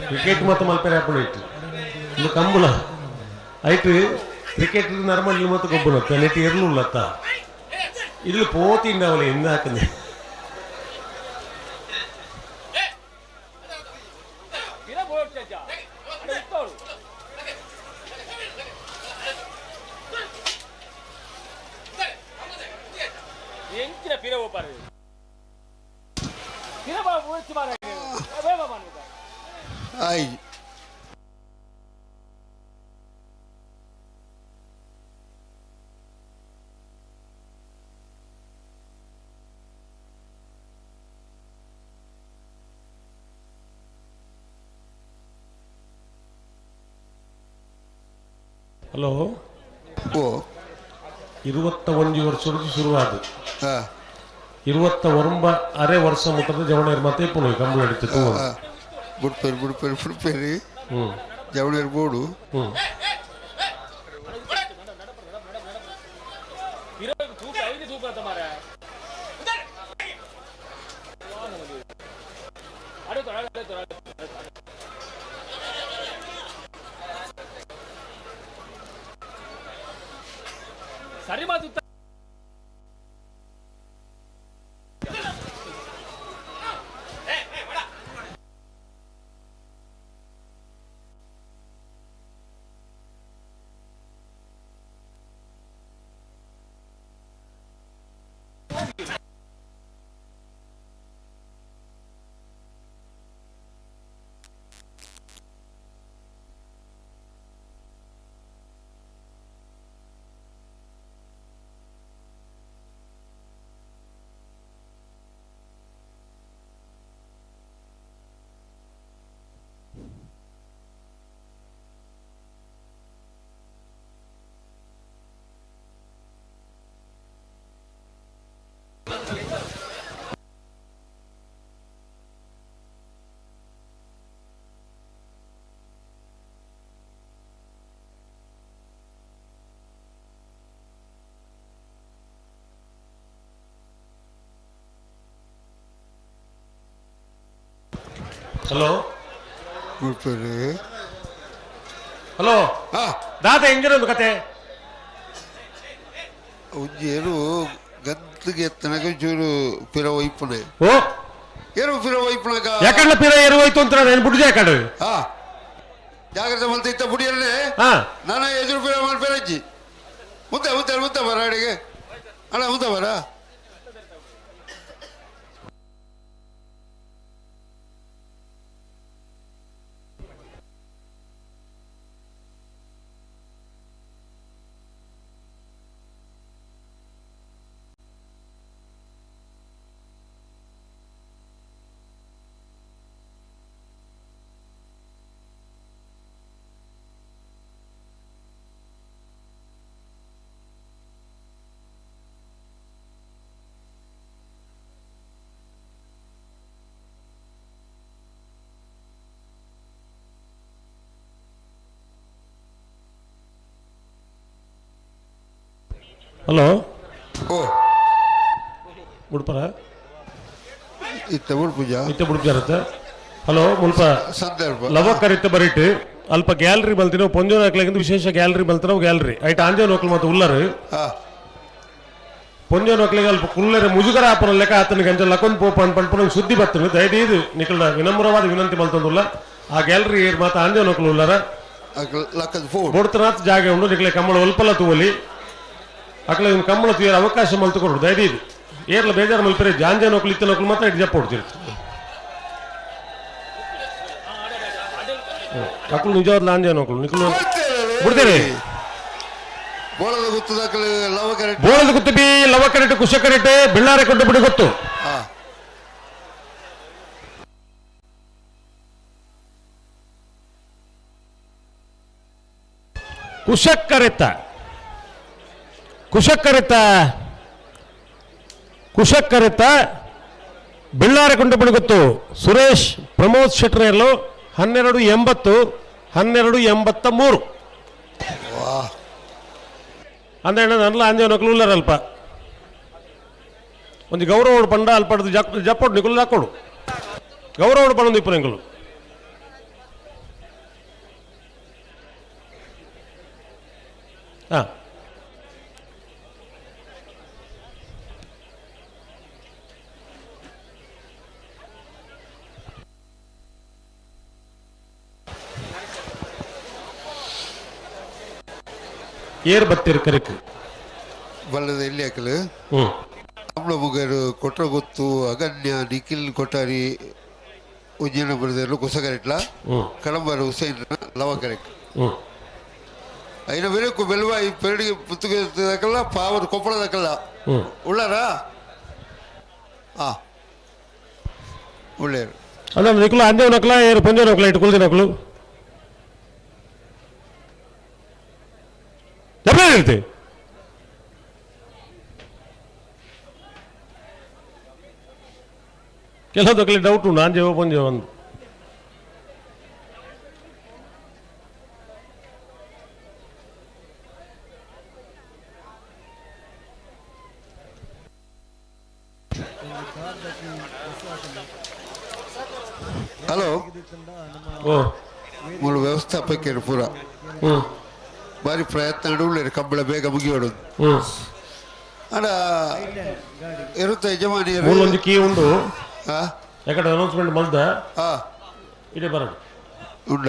ಕ್ರಿಕೆಟ್ ಮತ್ತು ಮಲ್ಪೆರೆ ಹಾಕೊಂಡು ಇಟ್ಟು ಇನ್ನು ಕಂಬಳ ಐಟ್ ಕ್ರಿಕೆಟ್ ನರ್ಮಲ್ ಮತ್ತು ಗೊಬ್ಬರ ನೆಟ್ ಇರ್ಲುಲ್ಲತ್ತ ಇಲ್ಲಿ ಪೋತಿಂಡವಲೆ ಇಂದ ಹಾಕಂದೆ ಆಯ್ ಹಲೋ ಓ 21 ವರ್ಷದ ಶುರುವಾದ 29 ಅರೆ ವರ್ಷ ಮುಟ್ಟದ ಜವಣೇರ್ ಮತ್ತೆ ಪುನಃ ಕಂಬಳ ಹಿಡಿತು ಬುಡ್ಪೇರು ಬುಡ್ಪೇರು ಬುಡ್ಪೇರಿ ಜವಣೇರ್ ಬೋಡು ಸರಿ ಮಾತು ಹಲೋ ಹಲೋ ದಾದ ಎಂಜನ ಒಂದು ಕತೆ ಒಂಜಿ ಗಂತಿಗೆ ಎತ್ತನಗ ಚೂರು ಪಿರ ಒಯ್ಪುನೆ. ಓ ಏರು ಪಿರ ಒಯ್ಪುನಗ ಯಾಕಂದ್ರೆ ಪಿರ ಏರು ಹೋಯ್ತು ಅಂತ ನಾನು ಬುಡ್ಜೆ ಯಾಕಂದ್ರೆ ಹಾ ಜಾಗ್ರತೆ ಮಲ್ತ ಇತ್ತ ಬುಡಿಯಲ್ಲೇ ನಾನು ಎದುರು ಪಿರ ಮಲ್ಪೆರಜ್ಜಿ ಮುದ್ದೆ ಮುದ್ದೆ ಮುದ್ದೆ ಬರ ಅಡಿಗೆ ಅಣ್ಣ ಮುದ್ದೆ ಬರ. ಹಲೋ ಓ ಉಡುಪರ ಇತ್ತ ಉಡುಪುಜ ಇತ್ತ ಉಡುಪಿ ಇರುತ್ತೆ. ಹಲೋ ಮುಲ್ಪ ಸಂದರ್ಭ ಲವಕರಿತ್ತ ಬರಿಟ್ ಅಲ್ಪ ಗ್ಯಾಲರಿ ಬಲ್ತಿನ ಪೊಂಜೋನ ಹಾಕ್ಲಿಂದ ವಿಶೇಷ ಗ್ಯಾಲರಿ ಬಲ್ತಿನ ಗ್ಯಾಲರಿ ಐಟ್ ಆಂಜೋನ ಹೋಕ್ಲು ಮತ್ತು ಉಲ್ಲರು ಪೊಂಜೋನ ಹೋಕ್ಲಿಗೆ ಅಲ್ಪ ಕುಲ್ಲರೆ ಮುಜುಗರ ಆಪನ ಲೆಕ್ಕ ಆತನಿಗೆ ಅಂಚ ಲಕೊಂದ್ ಪೋಪ ಅನ್ ಪನ್ಪುನ ಸುದ್ದಿ ಬತ್ತನು ದಯದೀದು ನಿಕಲ್ನ ವಿನಮ್ರವಾದ ವಿನಂತಿ ಮಲ್ತೊಂದುಲ್ಲ ಆ ಗ್ಯಾಲರಿ ಏರ್ ಮಾತ ಆಂಜೋನ ಹೋಕ್ಲು ಉಲ್ಲರ ಬೋಡ್ತನಾಥ್ ಜಾಗ ಉಂಡು ನಿಕಲೆ ಕಮ್ಮಳ ಒಲ್ಪಲ ತೂವಲಿ ಅಕಲೆ ಒಂದು ಕಮ್ಮಳ ತುಯರ ಅವಕಾಶ ಮಲ್ತುಕೊಡು ದಯದೀದು ಏರ್ಲ ಬೇಜಾರು ಮಲ್ಪರೆ ಜಾಂಜಾನ ಹೋಕ್ಲು ಇತ್ತ ಹೋಕ್ಲು ಮಾತ್ರ ಇಟ್ಟು ಜಪ್ಪ ಹೊಡ್ತಿರ್ತು ಅಕ್ಲು ನಿಜವಾದ ಆಂಜಾನ ಹೋಕ್ಲು ನಿಕಲು ಬಿಡ್ತೀರಿ. ಬೋಳದ ಗುತ್ತು ದಾಖಲೆ ಲವ ಕರೆಕ್ಟ್ ಬೋಳದ ಗುತ್ತು ಬಿ ಲವ ಕರೆಕ್ಟ್ ಕುಶ ಕರೆಕ್ಟ್ ಬೆಳ್ಳಾರೆ ಕೊಟ್ಟು ಬಿಡಿ ಗೊತ್ತು. ಕುಶಕ್ಕರೆತ್ತ ಕುಶಕ್ಕರೆತ್ತ ಕುಶಕ್ಕರೆತ್ತ ಬೆಳ್ಳಾರೆ ಕೊಂಡ ಗೊತ್ತು ಸುರೇಶ್ ಪ್ರಮೋದ್ ಶೆಟ್ರೇರ್ಲು 12.80 12.83 ಅಂದ್ರೆ ನನ್ನ ಅಂಜನ ಉಲ್ಲರ ಅಲ್ಪ ಒಂದು ಗೌರವ ಪಂಡ ಅಲ್ಪ ಜಪ್ಪೊಡು ನಿಕುಲು ಹಾಕೊಡು ಗೌರವ ಪಂಡ ಇಪ್ಪು ನಿಕುಲು ಹಾಂ ಏರ್ ಬತ್ತಿರ್ ಕರೆಕ್ ಬಲ್ಲದ ಎಲ್ಲಿ ಹಾಕಲು ಅಮ್ಲ ಮುಗರು ಕೊಟ್ರ ಗೊತ್ತು ಅಗನ್ಯ ನಿಖಿಲ್ ಕೊಠಾರಿ ಉಜ್ಜಯನ ಬರದಲ್ಲೂ ಕುಸಗರೆಟ್ಲ ಕಳಂಬಾರ ಹುಸೈನ್ ಲವ ಕರೆಕ್ ಐನ ಬೆರಕು ಬೆಲ್ವಾಯಿ ಪೆರಡಿಗೆ ಪುತ್ತುಗೆ ದಾಕಲ್ಲ ಪಾವರ್ ಕೊಪ್ಪಳ ದಾಕಲ್ಲ ಉಳ್ಳಾರ ಆ ಉಳ್ಳೇರು ಅಲ್ಲ ನಿಕುಲು ಅಂಜೆ ನಕಲ ಏರು ಪೊಂಜೆ ನಕಲ ಇಟ್ಟು ಕುಲ್ದಿ ನಕಲು ಇರ್ತಿ ಕೆಲವೊಂದು ಡೌಟ್ ಉಂಟು ಅಂಜೆ ಪೊಂಜೆ ಒಂದು ಹಲೋ ಓ ಮೂಲ ವ್ಯವಸ್ಥಾಪಕರು ಪೂರ ಬಾರಿ ಪ್ರಯತ್ನ ಉಳ್ಳೇರು ಕಂಬಳ ಬೇಗ ಮುಗಿಯೋಡು ಅಡ ಇರುತ್ತೆ ಯಜಮಾನಿ ಒಂದು ಕೀ ಉಂಡು ಯಾಕಡೆ ಅನೌನ್ಸ್ಮೆಂಟ್ ಮಲ್ದ ಇದೇ ಬರೋದು ಉಂಡ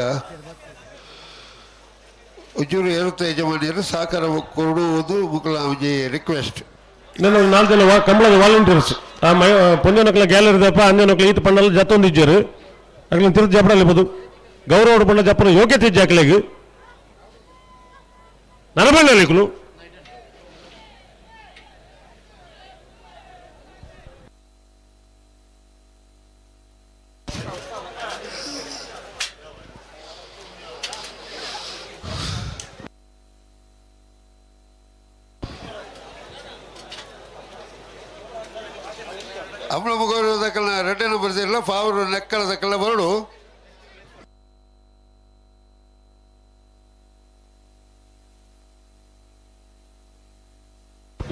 ಒಂಚೂರು ಇರುತ್ತೆ ಯಜಮಾನಿಯರು ಸಹಕಾರ ಕೊಡುವುದು ಮುಕ್ಕಳ ರಿಕ್ವೆಸ್ಟ್. ನನ್ನ ನಾಲ್ಕು ಜನ ಕಂಬಳದ ವಾಲಂಟಿಯರ್ಸ್ ಆ ಮೈ ಪೊಂಜನಕ್ಲ ಗ್ಯಾಲರಿ ದಪ್ಪ ಅಂಜನಕ್ಲ ಈತ ಪಂಡಲ ಜತ್ತೊಂದು ಇಜ್ಜರು ಅಗ್ಲ ತಿರುಗಿ ಜಪ್ಪಡಲ್ಲಿ ಬೋದು ಗೌರವ ಪಂಡ ಜಪ್ಪನ ಯೋಗ್ಯತೆ ಇಜ್ಜಾಕ್ಲೆಗ್ ನರಬಳ್ಳಿ ಅಮ್ಲ ಮುಗರು ದಕ್ಕಲ್ನ ರೆಡ್ಡನ ಬರ್ದಿರಲ್ಲ ಪಾವರು ನೆಕ್ಕಳ ದಕ್ಕಲ ಬರಡು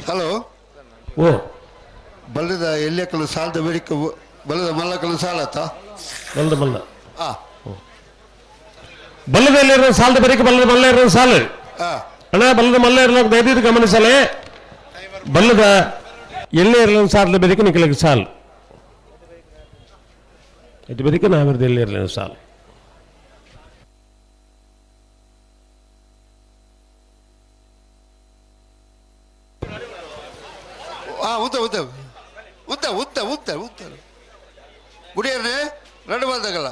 ಹಲೋ ಓ ಬಲ್ಲದ ಎಲ್ಲಿಯಕ್ಕಲು ಸಾಲದ ಬೇಡಿಕೆ ಬಲ್ಲದ ಮಲ್ಲಕ್ಕಲು ಸಾಲತ್ತ ಬಲ್ಲದ ಮಲ್ಲ ಬಲ್ಲದ ಸಾಲದ ಬರೀಕೆ ಬಲ್ಲದ ಮಲ್ಲ ಇರೋ ಸಾಲು ಅಣ್ಣ, ಬಲ್ಲದ ಮಲ್ಲ ಇರಲು ದಯವಿಟ್ಟು ಗಮನಿಸಲೇ. ಬಲ್ಲದ ಎಲ್ಲೇ ಇರಲು ಸಾಲದ ಬೆದಕ್ಕೆ ನಿಖಲಕ್ಕೆ ಸಾಲು ಇದು ಬೆದಕ್ಕೆ ನಾವಿರದ ಎಲ್ಲೇ ಇರಲಿಲ್ಲ ಸಾಲು. ಉದ್ದ ಉದ್ದ ಉದ್ದ ಉದ್ದ ಉದ್ದ ಉದ್ದ ಗುಡಿಯನ್ನೇ రెండు ಬಂದಾಗಲ್ಲ.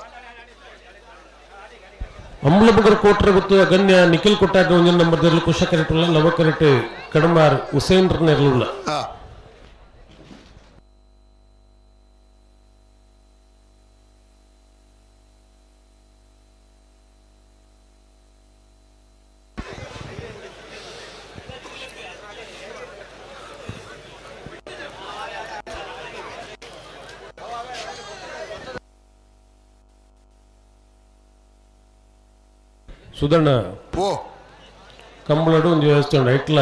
ಅಂಬಲಬಗರ್ ಕೋಟ್ರ ಗೊತ್ತು ಅಗನ್ಯ ನಿಖಿಲ್ ಕೊಟ್ಟಾಗ ಒಂದಿನ ನಂಬರ್ ಇರಲು ಕುಶ ಕರೆಟುಲ್ಲ ಲವ ಕರೆಟ್ ಕಡಮಾರ್ ಹುಸೇನ್ ಇರಲಿಲ್ಲ. ಸುಧಣ್ಣ ಓ ಕಂಬಳಡು ಒಂದು ವ್ಯವಸ್ಥೆ ಉಂಡು ಇಟ್ಲ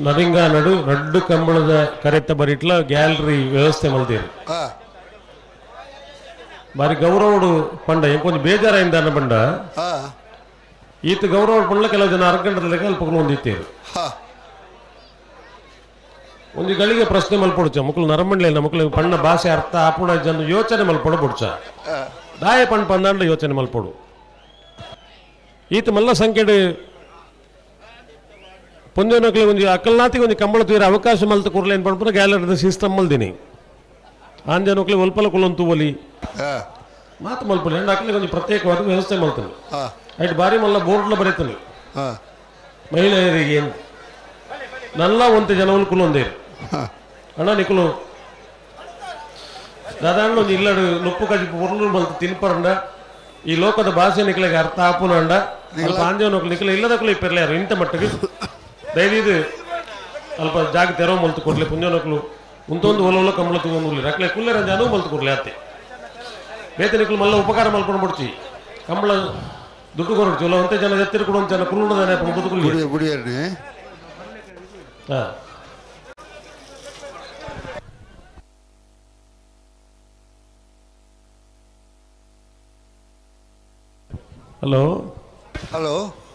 ನರಿಂಗ ನಡು ರಡ್ಡು ಕಂಬಳದ ಕರೆತ್ತ ಬರಿಟ್ಲ ಗ್ಯಾಲರಿ ವ್ಯವಸ್ಥೆ ಮಲ್ದೇರು. ಬಾರಿ ಗೌರವಡು ಪಂಡ ಎಂಕೊಂಚ ಬೇಜಾರಾಯಿಂದ ಅನ್ನ ಪಂಡ ಈತ ಗೌರವ ಪಂಡ್ಲ ಕೆಲವು ಜನ ಅರ್ಗಂಟದ ಅಲ್ಪ ಹೊಂದಿತ್ತೇರು. ಒಂದು ಗಳಿಗೆ ಪ್ರಶ್ನೆ ಮಲ್ಪೊಡ್ಚ ಮಕ್ಕಳು ನರಮಂಡ್ಲಿಲ್ಲ ಮಕ್ಕಳು ಪಣ್ಣ ಭಾಷೆ ಅರ್ಥ ಆಪುಣ ಜನ ಯೋಚನೆ ಮಲ್ಪೊಡು ಬುಡ್ಚ ದಾಯ ಪಣ್ ಪಂದಾಂಡ ಯೋಚನೆ ಮಲ್ಪೊಡು. ಈತ ಮಲ್ಲ ಸಂಖ್ಯೆಡು ಪೊಂಜೋನಕ್ಲೆ ಒಂಜಿ ಅಕಲ್ನಾತಿಗೆ ಒಂಜಿ ಕಂಬಳ ತೀರ ಅವಕಾಶ ಮಲ್ತ ಕುರ್ಲೆ ಏನು ಪಂಡ್ಪುನ ಗ್ಯಾಲರಿದ ಸಿಸ್ಟಮ್ ಮಲ್ದಿನಿ ಆಂಜನಕ್ಲೆ ಒಲ್ಪಲ ಕುಲೊಂದು ತೂವಲಿ ಮಾತು ಮಲ್ಪಲಿ ಅಂಡ್ ಅಕಲಿಗೆ ಒಂಜಿ ಪ್ರತ್ಯೇಕವಾದ ವ್ಯವಸ್ಥೆ ಮಲ್ತಾನೆ. ಐಟ್ ಬಾರಿ ಮಲ್ಲ ಬೋರ್ಡ್ಲ ಬರೀತಾನೆ ಮಹಿಳೆಯರಿಗೆ ಏನು ನಲ್ಲ ಒಂತೆ ಜನವಲ್ ಕುಲೊಂದೇರು ಅಣ್ಣ ನಿಕುಲು ದಾದಾಣ್ಣ ಒಂಜಿ ಇಲ್ಲಡು ನುಪ್ಪು ಕಜಿ ಪೊರ್ಲು ಮಲ್ತು ತಿನ್ಪರಂಡ ಈ ಲೋಕದ ಭಾಷೆ ನಿಕ್ಲೆಗೆ ಅರ್ಥ ಆಪುನಂಡ ಅಲ್ಪ ಆಂಜೋನಕ್ಲು ನಿಕ್ಲೆ ಇಲ್ಲದಕ್ಲು ಇಪ್ಪಿರ್ಲೆ ಇಂಥ ಮಟ್ಟಿಗೆ ದಯವಿದು ಅಲ್ಪ ಜಾಗ ತೆರವು ಮಲ್ತು ಕೊಡ್ಲಿ ಪುಂಜೋನಕ್ಲು ಉಂತೊಂದು ಒಲ ಕಂಬಳ ತಗೊಂಡು ರಕ್ಲೆ ಕುಲ್ಲೆ ರಂಜಾನು ಮಲ್ತು ಕೊಡ್ಲಿ ಅತ್ತೆ ಬೇತೆ ನಿಕ್ಲು ಮಲ್ಲ ಉಪಕಾರ ಮಲ್ಕೊಂಡು ಬಿಡ್ತಿ ಕಂಬಳ ದುಡ್ಡು ಕೊರಡ್ಚಿ ಒಲ್ಲ ಒಂತೆ ಜನ ಎತ್ತಿರ ಕೊಡು ಜನ ಕುರುಡದಾನೆ ಬದುಕುಲಿ ಬುಡಿಯರ್ನೆ. ಹಾಂ ಹಲೋ ಹಲೋ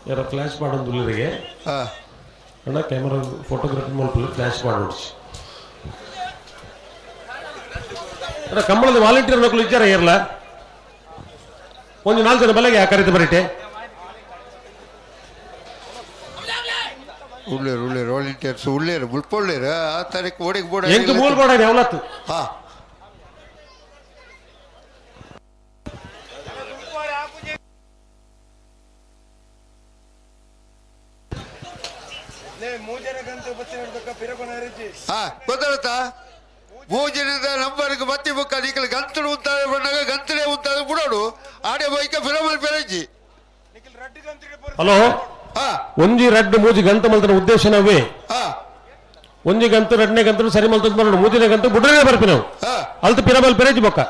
ಯಾರ ಫ್ಲ್ಯಾಶ್ ಮಾಡೋದು ಉಳ್ಳರಿಗೆ ಅಣ್ಣ ಕ್ಯಾಮರಾ ಫೋಟೋಗ್ರಫಿ ಮಲ್ಪಲು ಫ್ಲ್ಯಾಶ್ ಮಾಡೋಡ್ಸಿ ಅಣ್ಣ ಕಂಬಳದ ವಾಲಂಟಿಯರ್ ನಕಲು ಇಚ್ಚಾರ ಇರಲ್ಲ ಒಂದು ನಾಲ್ಕು ಜನ ಬಲೆಗೆ ಕರೀತ ಬರೀಟೆ ಉಳ್ಳೇರು ಉಳ್ಳೇರು ವಾಲಂಟಿಯರ್ಸ್ ಉಳ್ಳೇರು ಮುಳ್ಪೊಳ್ಳೇರು ಆ ತಾರೀಕು ಓಡಿಗೆ ಬೋಡ ಎಂಟು ಮೂರು ಬೋಡ ಯಾವಲತ್ತು. ಹಾ ಗೊತ್ತಾಗುತ್ತಾ ಮೂಜನದ ನಂಬರ್ಗೆ ಬತ್ತಿ ಬುಕ್ಕ ನಿಖಲ್ ಗಂತಡು ಉಂತಾದ ಬಂದಾಗ ಗಂತಲೇ ಉಂತಾದ ಬಿಡೋಡು ಆಡೆ ಬೈಕ ಫಿಲಮಲ್ ಪೆರಜ್ಜಿ. ಹಲೋ ಒಂಜಿ ರಡ್ಡು ಮೂಜಿ ಗಂತ ಮಲ್ತನ ಉದ್ದೇಶ ನಾವೇ ಒಂಜಿ ಗಂತು ರಡ್ನೇ ಗಂತು ಸರಿ ಮಲ್ತದ ಬರೋಡು ಮೂಜಿನ ಗಂತು ಬುಡ್ರೇ ಬರ್ಪಿ ನಾವು ಅಲ್ತ ಪಿರಮಲ್ ಪೆರಜ್ಜಿ ಬೊಕ್ಕ.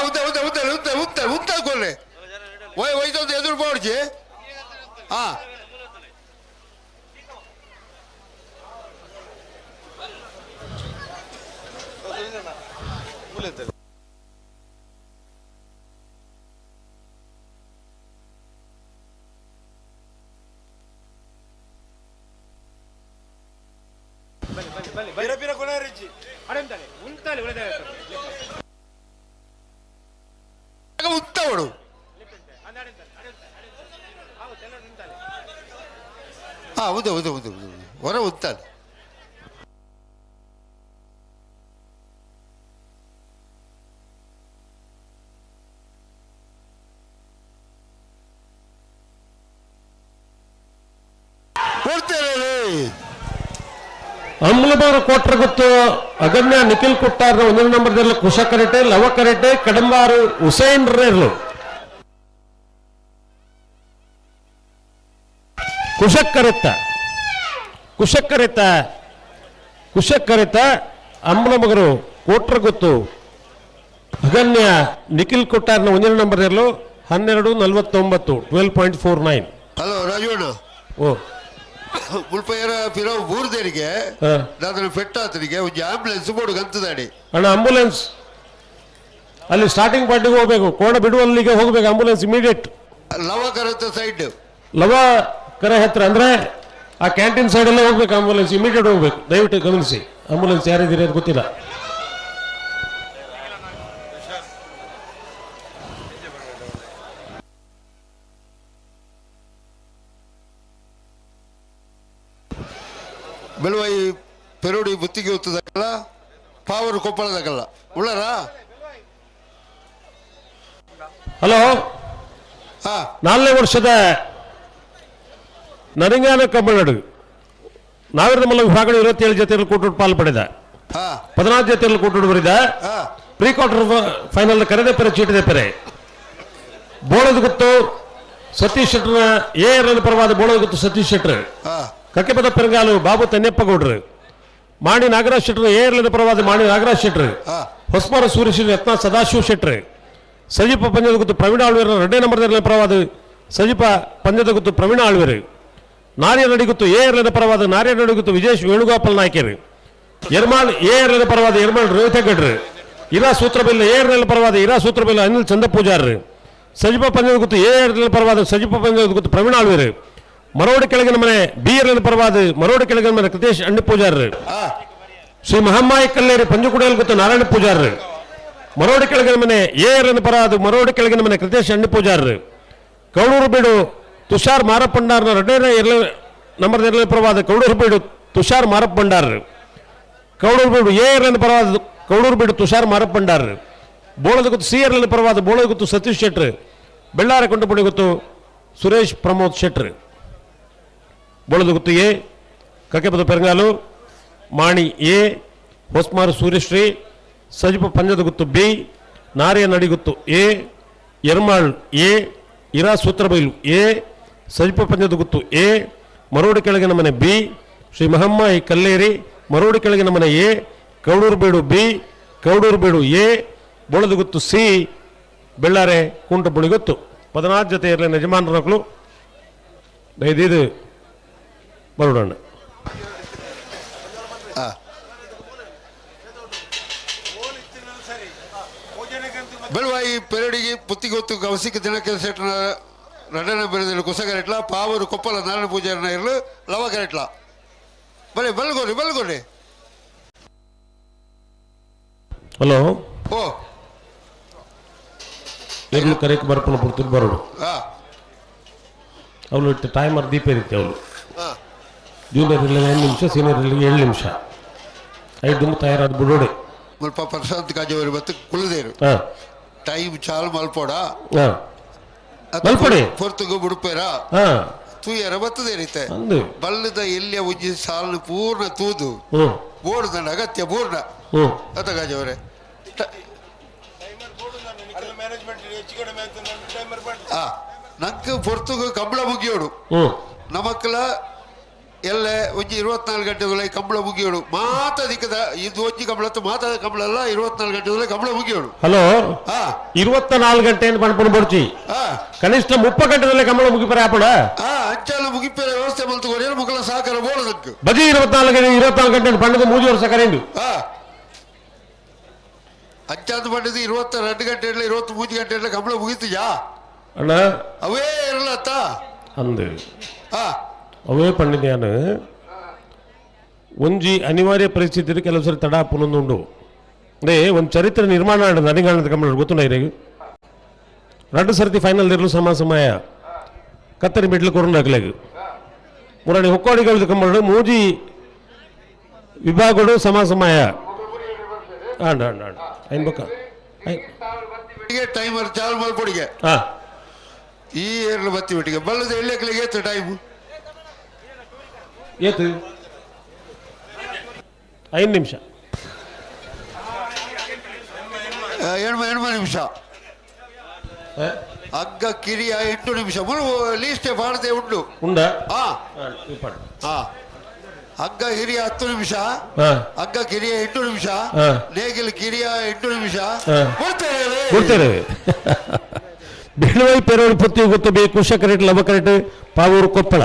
ಉಂತ ಉಂತ ಉಂತ ಉಂತ ಉಂತ ಉಂತ ಕೊಲ್ಲೆ ಒಯ್ ಒಯ್ತೊಂದು ಎದುರು ಬೋಡ್ಜಿ. ಹಾ ಉಂತವಡು ಹಾ ಹೌದು ಹೌದು ಹೌದು ಹೊರ ಉಂತಾನೆ. ಅಮ್ಲಬಾರ ಕೋಟ್ರ ಗೊತ್ತು ಅಗನ್ಯ ನಿಖಿಲ್ ಕೊಟ್ಟಾರ ಒಂದನೇ ನಂಬರ್ದಲ್ಲಿ ಕುಶ ಕರೆಟೆ ಲವ ಕರೆಟೆ ಕಡಂಬಾರು ಹುಸೇನ್ ರೇರ್ಲು ಕುಶಕ್ಕರೆತ್ತ ಕುಶಕ್ಕರೆತ್ತ ಕುಶಕ್ಕರೆತ್ತ ಅಮ್ಮನ ಕೋಟ್ರ ಗೊತ್ತು ಅಗನ್ಯ ನಿಖಿಲ್ ಕೊಟ್ಟಾರ್ನ ಒಂದನೇ ನಂಬರ್ ಇರಲು 12:49 12.49. ಹಲೋ ರಾಜಣ್ಣ. ಓ ಮುಲ್ಪಯ್ಯರ ಪಿರವು ಬೂರ್ದೇರಿಗೆ ದಾದನ ಪೆಟ್ಟಾತನಿಗೆ ಒಂಜಿ ಆಂಬ್ಯುಲೆನ್ಸ್ ಬೋಡು ಗಂತದಾಡಿ. ಅಣ್ಣ ಆಂಬುಲೆನ್ಸ್ ಅಲ್ಲಿ ಸ್ಟಾರ್ಟಿಂಗ್ ಪಾಯಿಂಟ್ಗೆ ಹೋಗಬೇಕು, ಕೋಣ ಬಿಡುವಲ್ಲಿಗೆ ಹೋಗಬೇಕು ಆಂಬುಲೆನ್ಸ್ ಇಮಿಡಿಯೇಟ್. ಲವಕರತ್ತ ಸೈಡ್, ಲವ ಕರೆ ಹತ್ರ ಅಂದ್ರೆ ಆ ಕ್ಯಾಂಟೀನ್ ಸೈಡ್ ಎಲ್ಲ ಹೋಗ್ಬೇಕು ಆಂಬುಲೆನ್ಸ್ ಇಮಿಡಿಯೇಟ್ ಹೋಗ್ಬೇಕು. ದಯವಿಟ್ಟು ಗಮನಿಸಿ, ಆಂಬುಲೆನ್ಸ್ ಯಾರಿದ್ದೀರಿ ಅದು ಗೊತ್ತಿಲ್ಲ. ಬೆಳುವೈ ಪೆರೋಡಿ ಬುತ್ತಿಗೆ ಹೊತ್ತದಕ್ಕಲ್ಲ, ಪಾವರು ಕೊಪ್ಪಳದಕ್ಕಲ್ಲ ಉಳ್ಳರಾ. ಹಲೋ, 4ನೇ ವರ್ಷದ ನರಿಂಗಾನ ಕಬ್ಬಳಡು ನಾವಿರದ ಮಲ್ಲ ವಿಭಾಗ 27 ಜೊತೆಯಲ್ಲಿ ಕೂಟು ಪಾಲು ಪಡೆದ, 14 ಜೊತೆಯಲ್ಲಿ ಕೂಟು ಬರಿದ. ಪ್ರೀ ಕ್ವಾರ್ಟರ್ ಫೈನಲ್ ಕರೆದೆ ಪೆರೆ ಚೀಟಿದೆ ಪೆರೆ. ಬೋಳದ ಗುತ್ತು ಸತೀಶ್ ಶೆಟ್ಟರ್ನ ಎ ಆರ್ ಪರವಾದ ಬೋಳದ ಗುತ್ತು ಸತೀಶ್ ಶೆಟ್ಟರ್, ಕಕ್ಕೆಪದ ಪೆರಂಗಾಲು ಬಾಬು ತನ್ನೆಪ್ಪಗೌಡ್ರು, ಮಾಣಿ ನಾಗರಾಜ್ ಶೆಟ್ಟರ್ ಎ ಆರ್ ಪರವಾದ ಮಾಣಿ ನಾಗರಾಜ್ ಶೆಟ್ಟರ್, ಹೊಸ್ಮಾರ ಸೂರ್ಯಶ್ರೀ ರತ್ನ ಸದಾಶಿವ ಶೆಟ್ಟರ್, ಸಜೀಪ ಪಂಜದ ಗುತ್ತು ಪ್ರವೀಣ ಆಳ್ವೇರ 2ನೇ ನಂಬರ್ ಪರವಾದ ಸಜೀಪ ಪಂಜದ ಗುತ್ತು ಪ್ರವೀಣ ಆಳ್ವೇರು, ನಾರ್ಯ ನಡಿಗುತ್ತು ಎ ಆರ್ ಪರವಾದ ನಾರ್ಯ ನಡಿಗುತ್ತು ವಿಜೇಶ್ ವೇಣುಗೋಪಾಲ್ ನಾಯ್ಕರು, ಎರ್ಮಾಳ್ ಎ ಆರ್ ಪರವಾದ ಎರ್ಮಾಳ್ ರೇವತಗಡ್ರು, ಇರಾ ಸೂತ್ರಬೆಲ್ಲ ಎ ಆರ್ ಪರವಾದ ಇರಾ ಸೂತ್ರಬೆಲ್ಲ ಅನಿಲ್ ಚಂದ ಪೂಜಾರ್ರು, ಸಜೀಪ ಪಂಜದ ಗುತ್ತು ಎ ಆರ್ ಪರವಾದ ಸಜೀಪ ಪಂಜದ ಗುತ್ತು ಪ್ರವೀಣ ಆಳ್ವೇರು, ಮರೋಡು ಕೆಳಗಿನ ಮನೆ ಬಿ ಆರ್ ಪರವಾದ ಮರೋಡು ಕೆಳಗಿನ ಮನೆ ಕೃತೇಶ್ ಅಣ್ಣಿ ಪೂಜಾರ್ರು, ಶ್ರೀ ಮಹಮ್ಮಾಯಿ ಕಲ್ಲೇರಿ ಪಂಜುಕುಡಿಯಲ್ ಗುತ್ತು ನಾರಾಯಣ ಪೂಜಾರ್ರು, ಮರೋಡು ಕೆಳಗಿನ ಮನೆ ಎ ಆರ್ ಪರವಾದ ಮರೋಡು ಕೆಳಗಿನ ಮನೆ ಕೃತೇಶ್ ಅಣ್ಣಿ ಪೂಜಾರ್ರು, ಕೌಡೂರು ಬೀಡು ತುಷಾರ್ ಮಾರಪ್ಪಂಡಾರ್ನ 2ನೇ ನಂಬರ್ ಎರಡನೇ ಪರವಾದ ಕೌಡೂರು ಬೀಡು ತುಷಾರ್ ಮಾರಪ್ಪಂಡಾರ್, ಕೌಡೂರು ಬೀಡು ಎ ಆರ್ ಪರವಾದ ಕೌಡೂರು ಬೀಡು ತುಷಾರ್ ಮಾರಪ್ಪಂಡಾರ್, ಬೋಳದ ಗುತ್ತು ಸಿ ಆರ್ ಪರವಾದ ಬೋಳದ ಗುತ್ತು ಸತೀಶ್ ಶೆಟ್ರ್, ಬೆಳ್ಳಾರ ಕೊಂಡಪುಡಿ ಗುತ್ತು ಸುರೇಶ್ ಪ್ರಮೋದ್ ಶೆಟ್ರ್. ಬೋಳದ ಗುತ್ತು ಎ ಕಕ್ಕೆಪದ ಪೆರಂಗಾಲು ಮಾಣಿ ಎ, ಹೊಸ್ಮಾರು ಸೂರ್ಯಶ್ರೀ, ಸಜಿಪ ಪಂಜದ ಗುತ್ತು ಬಿ, ನಾರಿಯ ನಡಿಗುತ್ತು ಎ, ಎರ್ಮಾಳ್ ಎ, ಇರಾ ಸೂತ್ರಬೈಲು ಎ, ಸಜಿಪ ಪಂಜದ ಗುತ್ತು ಎ, ಮರೋಡು ಕೆಳಗಿನ ಮನೆ ಬಿ, ಶ್ರೀ ಮಹಮ್ಮಾಯಿ ಕಲ್ಲೇರಿ ಮರೋಡು ಕೆಳಗಿನ ಮನೆ ಎ, ಕೌಡೂರು ಬೀಡು ಬಿ, ಕೌಡೂರು ಬೀಡು ಎ, ಬೋಳದಗುತ್ತು ಸಿ, ಬೆಳ್ಳಾರೆ ಕುಂಟಪುಳಿಗುತ್ತು. 14 ಜೊತೆ ಇರಲಿ ಯಜಮಾನರ ಮಕ್ಕಳು ದಯದೀದು ಬರೋಣ. ಬೆಳುವಾಯಿ ಪೆರಡಿಗೆ ಪುತ್ತಿಗೊತ್ತು ಕವಸಿಕ ದಿನಕ್ಕೆ ಸೆಟ್ನ ರಡನ ಬೆಳೆದಲ್ಲಿ ಕುಸಗರೆಟ್ಲ ಪಾವರು ಕೊಪ್ಪಲ ನಾರಾಯಣ ಪೂಜಾರನ ಇರಲು ಲವಕರೆಟ್ಲ ಬಲೆ ಬಲ್ಗೋರಿ ಬಲ್ಗೋರಿ. ಹಲೋ, ಓ ಇರ್ಲು ಕರೆಕ್ ಬರ್ಪನ ಪುಡ್ತಿದ್ದು ಬರೋಡು. ಅವಳು ಇಟ್ಟು ಟೈಮರ್ ದೀಪ ಇರುತ್ತೆ. ಅವಳು ಜೂನಿಯರ್ ಇಲ್ಲ 5 ನಿಮಿಷ, ಸೀನಿಯರ್ ಇಲ್ಲ 7 ನಿಮಿಷ, 5 ತಯಾರಾದ ಬಿಡೋಡೆ. ಮುಲ್ಪ ಪ್ರಶಾಂತ್ ಕಾಜವರು ಮತ್ತು ಕುಲದೇರು ಟೈಮ್ ಚಾಲು ಮಲ್ಪೋಡ ಮಲ್ಪೊಡೆ ಪೊರ್ತುಗು ಬಿಡುಪೇರ ತೂಯರ ಬರ್ತದೆ ರೀತೆ ಬಲ್ಲದ ಎಲ್ಲಿಯ ಉಜ್ಜಿ ಸಾಲು ಪೂರ್ಣ ತೂದು ಬೋರ್ಡ್ ಅಗತ್ಯ ಪೂರ್ಣ ಅತ್ತ ಕಾಜವರೇ. ನಂಗೆ ಪೊರ್ತುಗು ಕಂಬಳ ಮುಗಿಯೋಡು ನಮಕ್ಕಲ ಎಲ್ಲ ಒಂಜಿ 24 ಗಂಟೆ ಕಂಬಳ ಮುಗಿಯೋಡು ಮಾತಾದಿಕ್ಕದ ಇದು ಒಂಜಿ ಕಂಬಳ ಮಾತಾದ ಕಂಬಳ ಅಲ್ಲ 24 ಗಂಟೆ ಕಂಬಳ ಮುಗಿಯೋಡು. ಹಲೋ, 24 ಗಂಟೆ ಪಣಪಣ ಬಡ್ಚಿ ಕನಿಷ್ಠ 30 ಗಂಟೆದಲ್ಲೇ ಕಂಬಳ ಮುಗಿಪರ ಆಪಡ ಅಂಚಾಲ ಮುಗಿಪರ ವ್ಯವಸ್ಥೆ ಮಲ್ತು ಮುಕ್ಕಲ ಸಹಕಾರ ಬೋಡದಕ್ಕೆ ಬಜಿ 24 ಗಂಟೆ ಪಂಡದ 3 ವರ್ಷ ಕರೆಂಡು ಅಂಚಾದ ಪಂಡದ 22 ಗಂಟೆ 23 ಗಂಟೆ ಕಂಬಳ ಮುಗಿತಿಯಾ ಅಣ್ಣ ಅವೇ ಇರಲತ್ತ ಅಂದು ಅವೇ ಪಂಡಿದ್ಯಾನು ಒಂಜಿ ಅನಿವಾರ್ಯ ಪರಿಸ್ಥಿತಿ ಕೆಲವು ಸರಿ ತಡ ಪುನೊಂದುಂಡು. ಅಂದರೆ ಒಂದು ಚರಿತ್ರೆ ನಿರ್ಮಾಣ ನನಗಾಣದ ಕಂಬಳ ಗೊತ್ತುಂಡ ಇರೇಗ 2 ಸರ್ತಿ ಫೈನಲ್ ಇರಲು ಸಮ ಸಮಯ ಕತ್ತರಿ ಮೆಟ್ಲು ಕೊರಂಡು ಅಗಲೇಗ ಮುರಾಣಿ ಹೊಕ್ಕೋಡಿಗಳದ್ದು ಕಂಬಳ ಮೂಜಿ ವಿಭಾಗಗಳು ಸಮ ಸಮಯ ಆಂಡ ಆಂಡ ಆಂಡ ಐನ್ ಬೊಕ್ಕ ಟೈಮರ್ ಚಾಲು ಮಲ್ಪೊಡಿಗೆ ಈ ಏರ್ಲು ಬತ್ತಿ ಬಿಟ್ಟಿಗೆ ಬಲ್ಲದ ಎಳ್ಳೆಕ್ಲಿಗೆ ಏತು ಟೈಮು ಏತು 5 ನಿಮಿಷ 8 ನಿಮಿಷ ಹಗ್ಗ ಕಿರಿಯ 8 ನಿಮಿಷ ಲೀಸ್ಟೇ ಬಾಡದೆ ಉಂಟು ಉಂಡ ಹಗ್ಗ ಹಿರಿಯ 10 ನಿಮಿಷ, ಹಗ್ಗ ಕಿರಿಯ 8 ನಿಮಿಷ, ನೇಗಿಲು ಕಿರಿಯ 8 ನಿಮಿಷ ಕೊಡ್ತೇವೆ. ಬೆಳುವೈ ಪೆರೋಡು ಪುತ್ತಿ ಗೊತ್ತು ಬಿ ಕುಶ ಕರೆಟ್ ಲವ ಕರೆಟ್ ಪಾವೂರು ಕೊಪ್ಪಳ.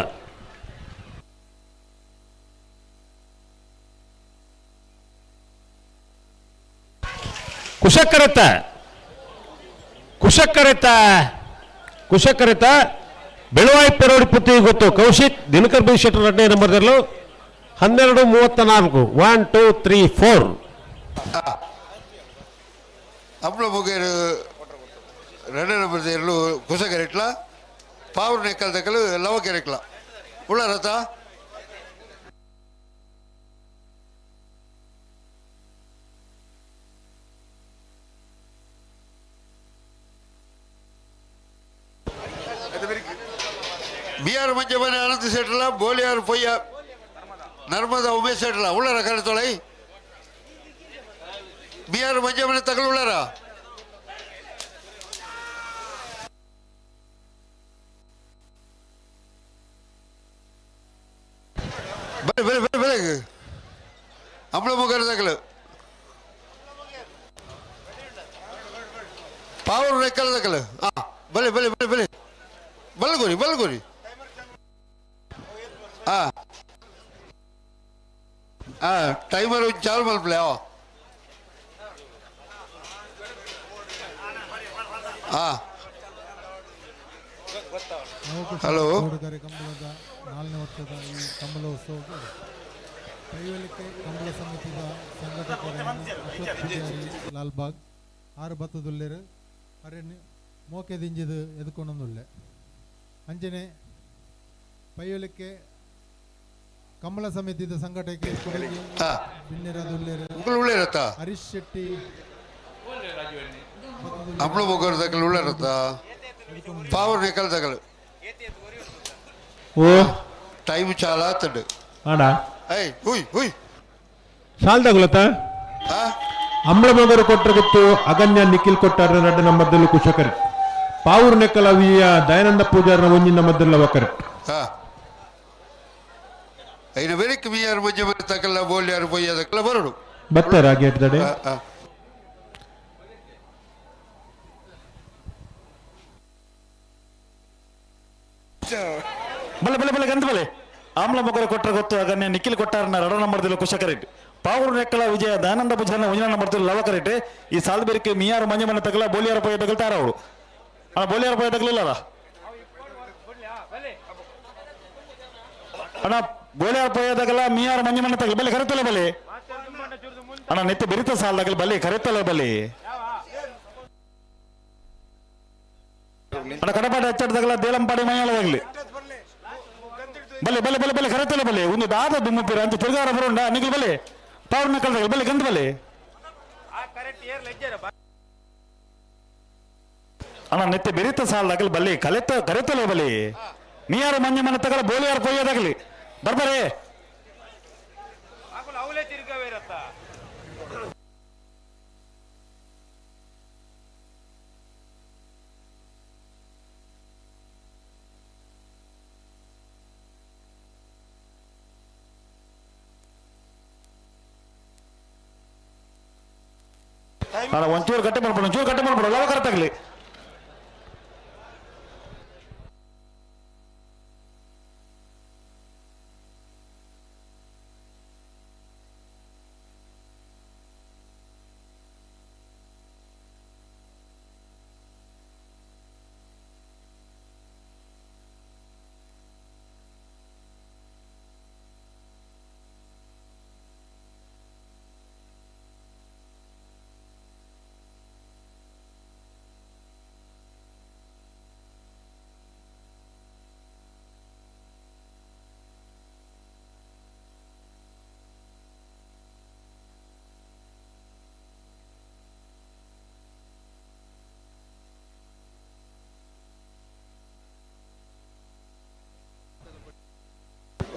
ಕುಶಕರತ್ತ ಕುಶಕರೆತ ಕುಶಕರೆತ ಬೆಳುವಾಯಿ ಪೆರೋಡಿ ಪುತ್ತಿ ಗೊತ್ತು ಕೌಶಿಕ್ ದಿನಕರ್ ಬಿ ಶೆಟ್ಟರ್ ಎರಡನೇ ನಂಬರ್ದಲ್ಲೂ 12:34 1 2 3 4 ಅಂಬ್ಲ ಮುಗೇರು రెండో ನಂಬರ್ ದೇರ್ಲು ಕುಸಗೆರೆಟ್ಲ ಪಾవుರು ನೆಕ್ಕಲ್ ದಕ್ಕಲು ಲವ ಕೆರೆಕ್ಲ ಉಳ್ಳ ರಥ ಬಿಆರ್ ಮಂಜಮನೆ ಆನಂದ್ ಶೆಟ್ಲ ಬೋಲಿಯಾರ್ ಪೊಯ್ಯ ನರ್ಮದಾ ಉಮೇಶ್ ಶೆಟ್ಲ ಉಳ್ಳಾರ ಕರೆತೊಳೈ ಬಿಆರ್ ಮಂಜಮನೆ ತಗಲು ಉಳ್ಳಾರ ಬಲೆ ಬಲೆ ಬಲೆ ಬಲೆ ಅಂಬಳ ಮುಗರ ತಗಲು ಪಾವರ್ ರೆಕ್ಕಲ್ ತಗಲು ಹಾಂ ಬಲೆ ಬಲೆ ಬಲೆ ಬಲೆ ಬಲ್ಗುರಿ ಬಲ್ಗುರಿ ಹಾಂ ಹಾಂ ಟೈಮರ್ ಚಾಲು ಮಲ್ಪಲೆ ಹಾಂ ಹಲೋ ಕಂಬಳದ ನಾಲ್ಕನೇ ವರ್ಷದ ಈ ಕಂಬಳ ಉತ್ಸವಕ್ಕೆ ಕೈವಲಿಕೆ ಕಂಬಳ ಸಮಿತಿದ ಸಂಘಟಕರಾದ ಅಶೋಕ್ ಪೂಜಾರಿ ಲಾಲ್ಬಾಗ್ ಆರು ಬತ್ತದುಲ್ಲೇರು ಅರೆ ಮೋಕೆ ದಿಂಜಿದು ಎದುಕೊಂಡೊಂದುಲ್ಲೆ ಅಂಚನೆ ಪೈವಲಿಕೆ ಕಂಬಳ ಸಮಿತಿದ ಸಂಘಟಕ ಬಿನ್ನೆರದುಲ್ಲೇರು ಹರೀಶ್ ಶೆಟ್ಟಿ ಅಂಬ್ಲ ಮುಗರ್ ತಗಲು ಉಳ್ಳರತ್ತ ಪಾವರ್ ನೆಕ್ಕಲ್ ತಗಲು ಓ ಟೈಮ್ ಚಾಲ ಆತಂಡು ಆಡ ಏಯ್ ಹುಯ್ ಹುಯ್ ಶಾಲ್ದಾಗುಲತ ಅಂಬ್ಲ ಮೊಗರು ಕೊಟ್ಟರೆ ಗೊತ್ತು ಅಗನ್ಯ ನಿಖಿಲ್ ಕೊಟ್ಟಾರ ಎರಡು ನಂಬರ್ದಲ್ಲೂ ಕುಶಕರಿ ಪಾವೂರು ನೆಕ್ಕಲ ವಿಯ ದಯಾನಂದ ಪೂಜಾರನ ಒಂಜಿನ ನಂಬರ್ದಲ್ಲ ಒಕ್ಕರೆ ಹಾಂ ಐನ ಬೆರಿಕ್ ಮಿಯಾರ್ ಮಂಜ ಮನೆ ತಕಲ್ಲ ಬೋಲ್ಯಾರು ಪೊಯ್ಯ ತಕಲ್ಲ ಬರಡು ಬರ್ತಾರೆ ಹಾಗೆ ಇರ್ತದೆ ಬಲೆ ಬಲೆ ಬಲೆ ಗಂಧ ಬಲೆ ಆಮ್ಲ ಮೊಗರ ಕೊಟ್ಟರೆ ಗೊತ್ತು ಅದನ್ನೇ ನಿಖಿಲ್ ಕೊಟ್ಟಾರನ ಎರಡೋ ನಂಬರ್ದಿಲ್ಲ ಕುಶಕರೆಟ್ ಪಾವೂರು ನೆಕ್ಕಲ ವಿಜಯ ದಯಾನಂದ ಪೂಜಾರನ ಒಂಜಿನ ನಂಬರ್ದಿಲ್ಲ ಲವಕರೆಟ್ ಈ ಸಾಲ್ಬೇರಿಕೆ ಮಿಯಾರು ಮಂಜ ಮನೆ ತಗಲ ಬೋಲಿಯಾರ ಪೊಯ್ಯ ತಗಲ್ತಾರ ಅವರು ಅಣ್ಣ ಬೋಲಿಯಾರ ಪೊಯ್ಯ ತಗಲಿಲ್ಲ ಅಣ್ಣ ಬೋಲಿಯಾರ ಪೊಯ್ಯ ತಗಲ ಮಿಯಾರು ಮಂಜ ಮನೆ ತಗಲ ಬಲೆ ಕರೆತಲೆ ಬಲೆ ಅಣ್ಣ ನೆತ್ತಿ ಬೆರಿತ ಸಾಲದಾಗಲಿ ಬಲೆ ಕರೆತಲೆ ಬಲೆ ಅಣ್ಣ ಕಡಪಾಟ ಹಚ್ಚಡ್ದಾಗಲ ದೇಲಂಪಾಡಿ ಮೈಯಾಳದಾಗಲಿ ಬಲೆ ಬಲೆ ಬಲೆ ಬಲೆ ಕರೆತಲೆ ಬಲೆ ಒಂದು ದಾದ ದುಮ್ಮಪಿರ ಅಂತ ತಿರುಗಾರ ಬರೋಂಡ ನಿಗಲ್ ಬಲೆ ಪಾವ್ರನ್ನ ಕಳ್ದಾಗಲಿ ಬಲೆ ಗಂಧ ಬಲೆ ಅಣ್ಣ ನೆತ್ತಿ ಬೆರಿತ ಸಾಲದಾಗಲಿ ಬಲ್ಲಿ ಕಲೆತ ಕರೆತಲೆ ಬಲಿ ನೀಯಾರು ಮಂಜ ಮನೆ ತಗಲ ಬೋಲಿಯಾರು ಕೊಯ್ಯೋದಾಗಲಿ ಬರ್ಬರೇ ಅಣ್ಣ ಒಂಚೂರು ಗಟ್ಟಿ ಮಾಡ್ಬಿಡು ಒಂಚೂರು ಗಟ್ಟಿ ಮಾಡ್ಬಿಡು ಲವ ಕರೆತಾಗ್ಲಿ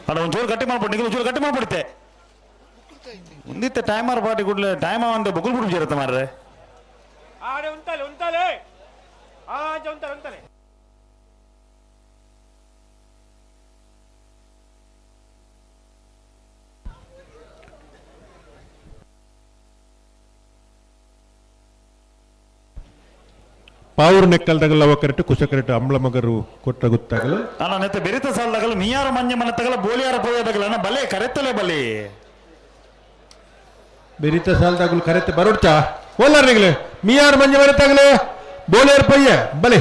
ಅಣ್ಣ ಒಂಚೂರು ಗಟ್ಟಿ ಮಾಡ್ಬಿಟ್ಟು ನಿಖಿಲ್ ಒಂಚೂರು ಗಟ್ಟಿ ಮಾಡ್ಬಿಡುತ್ತೆ ಒಂದಿತ್ತೆ ಟೈಮರ್ ಪಾಟಿ ಕೂಡಲೇ ಟೈಮ್ ಒಂದು ಬುಗುಲ್ ಬಿಡು ಇರುತ್ತೆ ಮಾರ್ರೆ ಪಾವೂರು ನೆಕ್ಕಲ್ದಾಗಲ್ಲ ಒಕ್ಕರೆಟ್ಟು ಕುಶಕರೆಟ್ಟು ಅಂಬ್ಲ ಮಗರು ಕೊಟ್ಟ ಗೊತ್ತಾಗಲ್ಲ ಅಣ್ಣ ನೆತ್ತ ಬೆರಿತ ಸಾಲದಾಗಲ್ಲ ನೀಯಾರ ಮಂಜ ಮನೆ ತಗಲ ಬೋಲಿಯಾರ ಪೋಯದಾಗಲ್ಲ ಅಣ್ಣ ಬಲೆ ಕರೆತ್ತಲೆ ಬಲೆ ಬೆರಿತ ಸಾಲದಾಗಲು ಕರೆತ್ತೆ ಬರೋಡ್ಚಾ ಓಲಾರ್ನಿಗ್ಲೆ ಮಿಯಾರ್ ಮಂಜ ಮನೆ ತಗಲೆ ಬೋಲೇರ್ ಪಯ್ಯ ಬಲೆ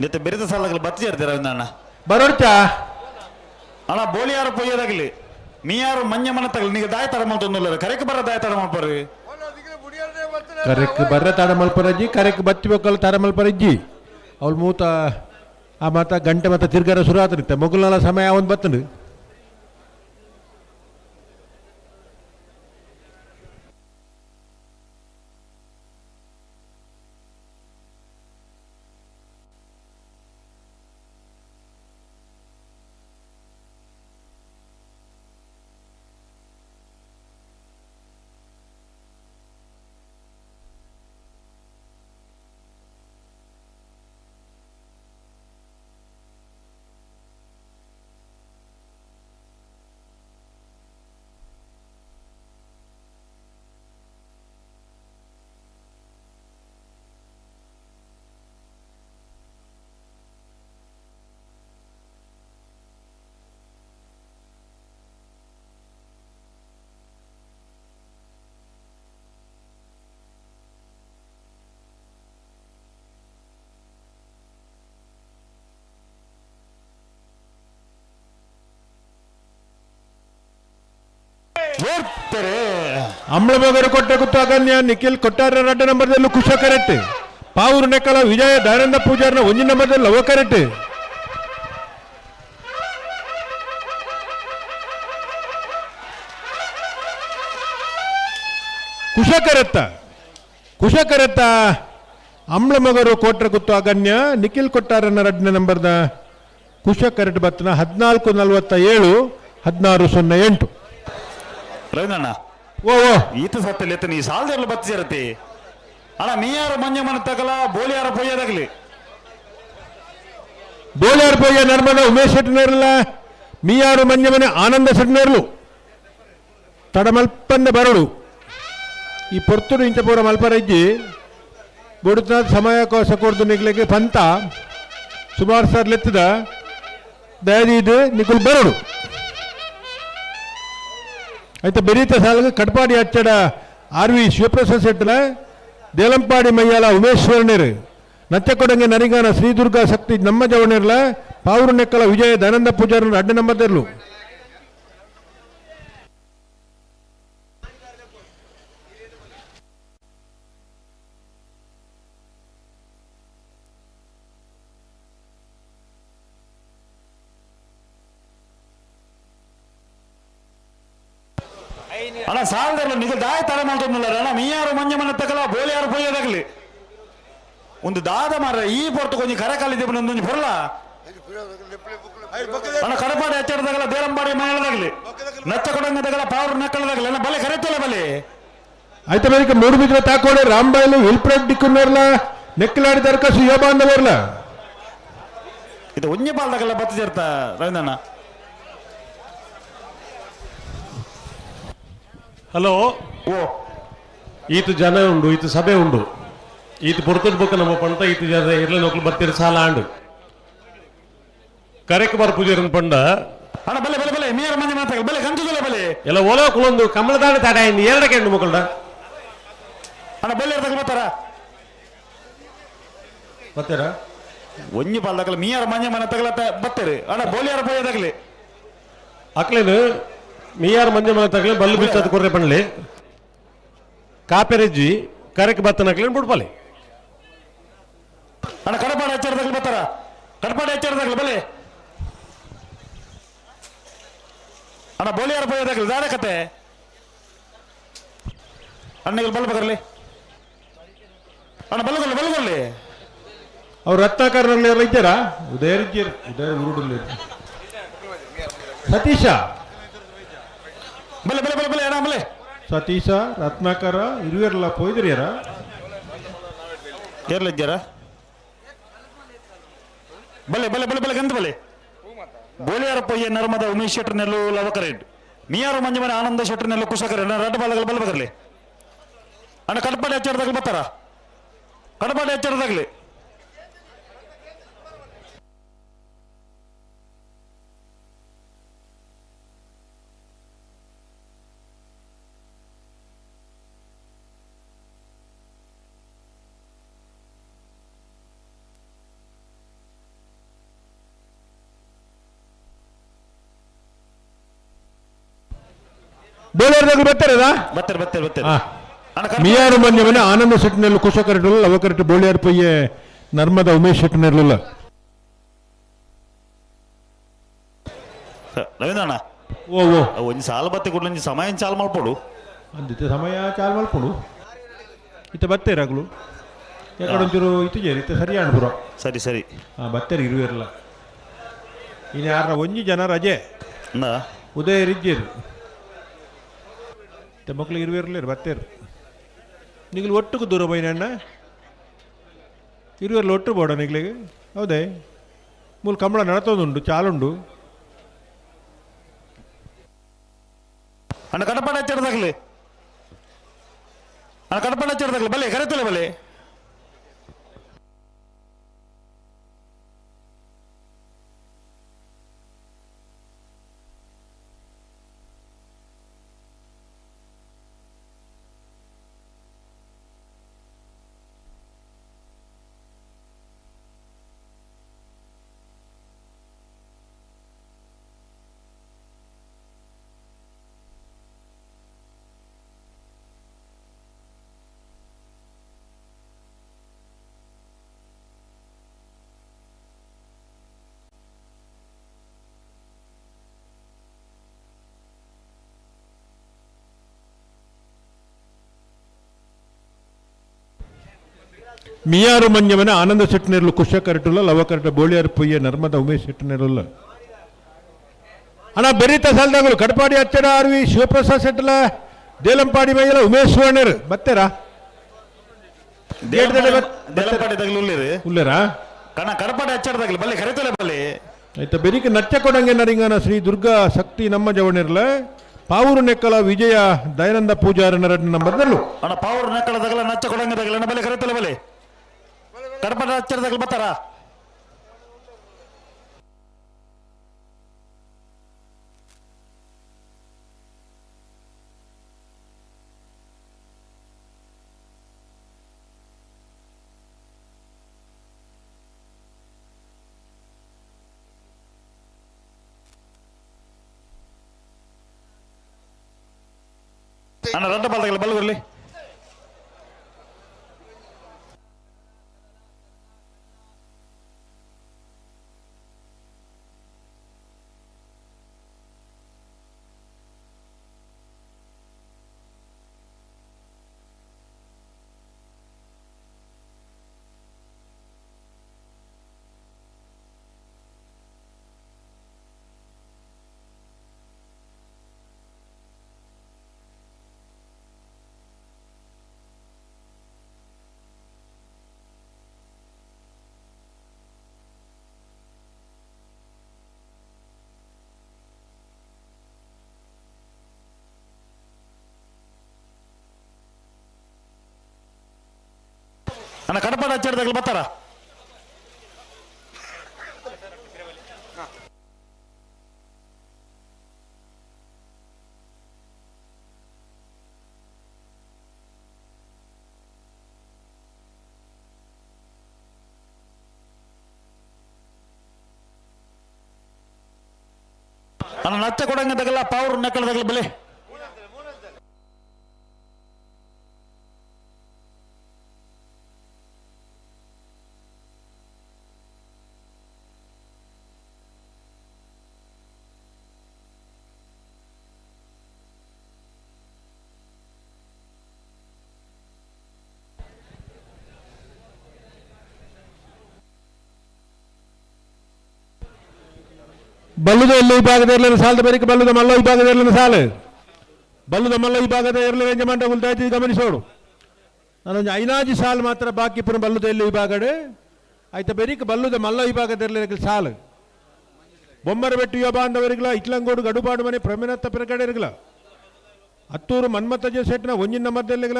ಜೊತೆ ಬೆರಿತ ಸಾಲಗಳು ಬತ್ತಿ ಸೇರ್ತೀರ ಅಣ್ಣ ಬರೋಡ್ಚಾ ಅಣ್ಣ ಬೋಲಿಯಾರು ಪೊಯ್ಯದಾಗಲಿ ಮೀಯಾರು ಮಂಜ ಮನ ತಗಲಿ ನೀವು ದಾಯ ತಡ ಮಾಡ್ತೊಂದುಲ್ಲ ಕರೆಕ್ ಬರ ದಾಯ ತಡ ಮಾಡ್ಪಾರಿ ಕರೆಕ್ ಬರ್ರ ತಾಡ ಮಲ್ಪರಜ್ಜಿ ಕರೆಕ್ ಬತ್ತಿ ಬೇಕಲ್ಲ ತಾಡ ಮಲ್ಪರಜ್ಜಿ ಅವಳು ಮೂತ ಆ ಮಾತ ಗಂಟೆ ಮತ್ತ ತಿರ್ಗಾರ ಶುರು ಆತನಿತ್ತ ಮೊಗಲ್ನೆಲ್ಲ ಸಮಯ ಅವನ್ ಬತ್ತನು. ಅಂಬ್ಲಮೊಗರು ಕೊಟ್ಟ ಗುತ್ತು ಅಗನ್ಯ ನಿಖಿಲ್ ಕೊಟ್ಟಾರ ರಡ್ಡ ನಂಬರ್ದಲ್ಲೂ ಕುಶ ಕರೆಕ್ಟ್. ಪಾವೂರು ನೆಕ್ಕಲ ವಿಜಯ ದಯಾನಂದ ಪೂಜಾರ್ನ ಒಂಜಿ ನಂಬರ್ದಲ್ಲಿ ಲವ ಕರೆಕ್ಟ್. ಕುಶಕರತ್ತ ಕುಶಕರತ್ತ ಅಂಬ್ಲಮೊಗರು ಕೋಟ್ರ ಗುತ್ತು ಅಗನ್ಯ ನಿಖಿಲ್ ಕೊಟ್ಟಾರನ ರಡ್ಡ ನಂಬರ್ದ ಕುಶ ಕರೆಕ್ಟ್ ಬತ್ತನ 14:47 16:08. ರವೀಂದ್ರಣ್ಣ ಓ ಓ ಈತ ಸತ್ತಲ್ಲಿ ಎತ್ತ ನೀ ಸಾಲದಲ್ಲ ಬತ್ತಿ ಸೇರತಿ ಅಣ್ಣ ಮೀಯಾರು ಮಂಜ ಮನ ತಗಲ ಬೋಲಿಯಾರ ಪೊಯ್ಯದಾಗಲಿ ಬೋಲಿಯಾರ ಪೊಯ್ಯ ನರ್ಮದ ಉಮೇಶ್ ಶೆಟ್ಟಿನೇರ್ಲ ಮೀಯಾರು ಮಂಜಮನೆ ಆನಂದ ಶೆಟ್ಟಿನೇರ್ಲು ತಡಮಲ್ಪಂದ ಬರಡು ಈ ಪೊರ್ತುಡು ಇಂಚಪೂರ ಮಲ್ಪರಜ್ಜಿ ಬೊಡುತ್ತ ಸಮಯ ಕೋಸ ಕೊಡ್ದು ನಿಗ್ಲಿಕ್ಕೆ ಪಂತ ಸುಮಾರು ಸರ್ ಲೆತ್ತದ ದಯದೀದು ನಿಕುಲ್ ಬರಡು. అయితే బెరీత సాలಗ కట్పాడి అచ్చడ ఆర్వి శివప్రసాద్ శెట్టల ದೇಲಂಪಾಡಿ ಮಯ್ಯಾಲ ಉಮೇಶ್ವರನೇರು ನಚ್ಚಕೊಡಂಗೆ ನರಿಗಾನ ಶ್ರೀ ದುರ್ಗಾ ಶಕ್ತಿ ನಮ್ಮ ಜವಣೇರ್ಲ ಪಾವೂರು ನೆಕ್ಕಲ ವಿಜಯ ದಯಾನಂದ ಪೂಜಾರನ ಅಡ್ಡ ನಂಬದರ್ಲು. ಅಣ್ಣ ಸಾಲದಲ್ಲ ನಿಗಲ್ ದಾಯ ತಡ ಮಾಡ್ತೊಂದುಲ್ಲ ಅಣ್ಣ ಮೀಯಾರು ಮಂಜ ಮನ ತಗಲ ಬೋಲಿಯಾರು ಪೊಯ್ಯದಾಗಲಿ ಒಂದು ದಾದ ಮಾರ ಈ ಪೊರ್ತು ಕೊಂಚ ಕರೆ ಕಾಲಿದ್ದೆ ಒಂದೊಂದು ಬರಲ್ಲ ಅಣ್ಣ ಕಡಪಾಡಿ ಹಚ್ಚಾರದಾಗಲ ದೇರಂಬಾಡಿ ಮನೆಯದಾಗಲಿ ನಚ್ಚ ಕೊಡಂಗದಾಗಲ ಪಾವರು ನಕ್ಕಳದಾಗಲಿ ಅಣ್ಣ ಬಲೆ ಕರೆತಲ್ಲ ಬಲೆ. ಆಯ್ತು ಬೇಕ ಮೂರು ಬಿದ್ರೆ ತಾಕೋಡೆ ರಾಂಬಾಯಿಲು ವಿಲ್ಪ್ರೆಡ್ ಡಿಕ್ಕುನ್ನರ್ಲ ನೆಕ್ಕಲಾಡಿ ದರ್ಕಸು ಯೋಬಾಂದವರ್ಲ ಇದು ಒಂಜಿ ಪಾಲ್ದಾಗಲ್ಲ ಬತ್ತ ಸೇರ್ತ ರವೀಂದ್ರಣ್ಣ. ಹಲೋ ಓ ಈತ ಜನ ಉಂಡು ಈತ ಸಭೆ ಉಂಡು ಈತ ಪೊರ್ತದ ಬೊಕ್ಕ ನಮ್ಮ ಪಂತ ಈತ ಜನ ಇರ್ಲ ನೋಕ್ಲು ಬರ್ತೀರ ಸಾಲ ಆಂಡು ಕರೆಕ್ ಬರ್ ಪೂಜಾರನ್ ಪಂಡ ಅಣ್ಣ ಬಲೆ ಬಲೆ ಬಲೆ ಮೀರ ಮಂದಿ ಮಾತಾಡ ಬಲೆ ಕಂಚುದಲ್ಲ ಬಲೆ ಎಲ್ಲ ಓಲೋ ಕುಲೊಂದು ಕಮಲದಾಡ ತಾಡ ಎರಡಕ್ಕೆ ಹೆಣ್ಣು ಮಕ್ಕಳ ಅಣ್ಣ ಬಲೆ ಇರ್ತಕ್ಕ ಬರ್ತಾರ ಬರ್ತೀರಾ ಒಂಜಿ ಪಾಲ್ದಾಗಲ ಮೀಯಾರ ಮಂಜ ಮನೆ ತಗಲ ಬತ್ತಾರೆ ಅಣ್ಣ ಬೋಲಿಯಾರ ಪೋಯದಾಗಲಿ ಅಕ್ಲೇನು ಮೀಯಾರ ಮಂಜ ಮನೆ ತಗಲಿ ಬಲ್ಲು ಬಿಚ್ಚದ ಕೊರ್ರೆ ಪಂಡ್ಲಿ ಕಾಪೆರೆಜ್ಜಿ ಕರೆಕ್ ಬತ್ತನ ಅಕ್ಲೇನು ಬುಡ್ಪಾಲಿ. ಅಣ್ಣ ಕಡಪಾಡಿ ಹಚ್ಚಾರದಾಗಲಿ ಬರ್ತಾರ ಕಡಪಾಡಿ ಹಚ್ಚಾರದಾಗಲಿ ಬಲೆ ಅಣ್ಣ ಬೋಲಿಯಾರ ಪೋಯದಾಗಲಿ ದಾದ ಕತೆ ಅಣ್ಣ ಬಲ್ಲ ಬರಲಿ ಅಣ್ಣ ಬಲ್ಲಗೊಳ್ಳಿ ಬಲ್ಲಗೊಳ್ಳಿ. ಅವ್ರು ರತ್ನಾಕರ್ನಲ್ಲಿ ಯಾರು ಇದ್ದಾರಾ? ಉದಯರ್ ಇದ್ದೀರ ಉದಯ ಉರುಡಲ್ಲಿ ಸತೀಶ ಬಲೆ ಬಲೆ ಬಲೆ ಬಲೆ ಅಣ್ಣ ಬಲೆ ಸತೀಶ ರತ್ನಾಕರ ಇರುವೆರಲ್ಲ ಪೋಯ್ದಿರಿಯರ ಏರ್ಲ ಇದ್ದಾರಾ ಬಲೆ ಬಲೆ ಬಲೆ ಬಲೆ ಗಂತ ಬಲೆ ಬೋಲಿಯಾರ ಪೊಯ್ಯ ನರ್ಮದ ಉಮೇಶ್ ಶೆಟ್ಟರ್ನೆಲ್ಲು ಲವಕರೆಡ್ ಮಿಯಾರು ಮಂಜಮನೆ ಆನಂದ ಶೆಟ್ಟರ್ನೆಲ್ಲು ಕುಶಕರೆ ರಡ್ಡ ಬಾಲಗಳು ಬಲ್ಲ ಬರಲಿ. ಅಣ್ಣ ಕಡಪಾಡಿ ಹಚ್ಚಿಡ್ದಾಗಲಿ ಬರ್ತಾರ ಕಡಪಾಡಿ ಹಚ್ಚಿಡ್ದಾಗಲಿ ಬೋಳರ್ದಾಗಲು ಬರ್ತಾರದ ಬರ್ತಾರೆ ಬರ್ತಾರೆ ಬರ್ತಾರೆ ಮಿಯಾರು ಮಂಜವನ ಆನಂದ ಶೆಟ್ಟಿನಲ್ಲಿ ಕುಶಕರಟುಲ್ಲ ಲವಕರಟು ಬೋಳಿಯಾರ್ ಪಯ್ಯೆ ನರ್ಮದ ಉಮೇಶ್ ಶೆಟ್ಟಿನರ್ಲಿಲ್ಲ. ರವೀಂದ್ರಣ್ಣ, ಓ ಓ ಒಂಜಿ ಸಾಲ ಬತ್ತೆ ಕೊಡ್ಲು, ಒಂಜಿ ಸಮಯ ಚಾಲು ಮಲ್ಪೊಡು. ಅಂದಿತ್ತೆ ಸಮಯ ಚಾಲು ಮಲ್ಪೊಡು. ಇತ್ತ ಬತ್ತೇರಾಗ್ಲು ಯಾಕಡೆ ಒಂಚೂರು ಇತ್ತು ಜೇರಿ ಇತ್ತ ಸರಿ ಪೂರ. ಸರಿ ಸರಿ. ಹಾಂ, ಬತ್ತೇರು ಇರುವಿರಲ್ಲ. ಇನ್ನು ಯಾರ ಒಂಜಿ ಜನ ರಜೆ ಉದಯ ಇಜ್ಜೇರು. ಇತ್ತ ಮಕ್ಳು ಇರುವಿರಲಿರು ಬತ್ತೇರು. ನಿಗ್ಲು ಒಟ್ಟುಕು ದೂರ ಬೈನಣ್ಣ ಇರುವೆರ್ಲ ಒಟ್ಟು ಬೋಡ ನಿಗ್ಲಿಗೆ. ಹೌದೇ, ಮೂಲ ಕಂಬಳ ನಡತೋದುಂಡು ಚಾಲುಂಡು. ಅಣ್ಣ ಕಡಪಾಡ ಹಚ್ಚಿಡ್ದಾಗಲಿ, ಅಣ್ಣ ಕಡಪಾಡ ಹಚ್ಚಿಡ್ದಾಗಲಿ ಬಲೆ ಕರೆತಲೆ ಬಲೆ. ಮಿಯಾರು ಮಂಜವನ ಆನಂದ ಶೆಟ್ಟಿನರ್ಲು ಕುಶ ಕರಟುಲ್ಲ ಲವ ಕರಟ ಬೋಳಿಯಾರ್ ಪೊಯ್ಯ ನರ್ಮದ ಉಮೇಶ್ ಶೆಟ್ಟಿನರ್ಲುಲ್ಲ. ಅಣ್ಣ ಬೆರೀತ ಸಾಲದಾಗಲು ಕಡಪಾಡಿ ಅಚ್ಚಡ ಆರ್ವಿ ಶಿವಪ್ರಸಾದ್ ಶೆಟ್ಟಲ ದೇಲಂಪಾಡಿ ಮೈಯಲ ಉಮೇಶ್ ಸುವರ್ಣರ್ ಬತ್ತೇರಾ? ದೇಲಂಪಾಡಿ ತಗಲು ಉಳ್ಳೇರು. ಉಳ್ಳೇರಾ? ಕಣ ಕಡಪಾಡಿ ಹಚ್ಚಿಡ್ದಾಗಲಿ ಬಲ್ಲೆ ಕರೆತಲೆ ಬಲ್ಲೆ. ಆಯ್ತಾ, ಬೆರಿಕೆ ನಚ್ಚ ಕೊಡಂಗೆ ನರಿಂಗನ ಶ್ರೀ ದುರ್ಗಾ ಶಕ್ತಿ ನಮ್ಮ ಜವಣಿರ್ಲ ಪಾವೂರು ನೆಕ್ಕಲ ವಿಜಯ ದಯಾನಂದ ಪೂಜಾರನ 2 ನಂಬರ್ದಲ್ಲೂ. ಅಣ್ಣ ಪಾವೂರು ನೆಕ್ಕಲ ತಗಲ ನಚ್ಚ ಕೊಡಂಗೆ ತಗಲ ಅಣ್ಣ ಬಲ್ಲೆ ಕರೆತಲೆ ಬಲ್ಲೆ. ಕಡಪಾಡಿ ಹಚ್ಚಿಡ್ದಾಗಲಿ ಬರ್ತಾರಾ? ಅಣ್ಣ ರಡ್ಡ ಬಾಲ್ ಬಲ್ ಬರ್ಲಿ. ಅಣ್ಣ ಕಡಪಾಡ ಹಚ್ಚಿಡ್ದಾಗಲಿ ಬರ್ತಾರ? ಅಣ್ಣ ನಚ್ಚ ಕೊಡಂಗೆ ತಗಲ್ಲ ಪಾವ್ರು ನೆಕ್ಕಳದಾಗಲಿ ಬಲೆ. ಬಲ್ಲುದ ಎಲ್ಲಿ ವಿಭಾಗದ ಇರಲಿಲ್ಲ ಸಾಲದ ಬರಿಕೆ ಬಲ್ಲುದ ಮಲ್ಲ ವಿಭಾಗದ ಇರಲಿಲ್ಲ ಸಾಲು ಬಲ್ಲುದ ಮಲ್ಲ ವಿಭಾಗದ ಇರಲಿ ರಂಜ ಮಂಡ ಉಲ್ಟಾಯ್ತು ಗಮನಿಸೋಡು. ನಾನೊಂದು ಐನಾಜಿ ಸಾಲು ಮಾತ್ರ ಬಾಕಿ ಪುನಃ ಬಲ್ಲುದ ಎಲ್ಲಿ ವಿಭಾಗಡೆ ಆಯ್ತಾ ಬೆರಿಕ್ ಬಲ್ಲುದ ಮಲ್ಲ ವಿಭಾಗದ ಇರಲಿಲ್ಲ ಸಾಲು ಬೊಮ್ಮರ ಬೆಟ್ಟು ಯುವ ಬಾಂಧವರಿಗಲ ಇಟ್ಲಂಗೋಡು ಗಡುಪಾಡು ಮನೆ ಪ್ರಮಿನತ್ತ ಪ್ರಗಡೆ ಇರಗಲ ಹತ್ತೂರು ಮನ್ಮತ್ತ ಸೆಟ್ನ ಒಂಜಿನ ಮಧ್ಯಲ್ಲಿಗಲ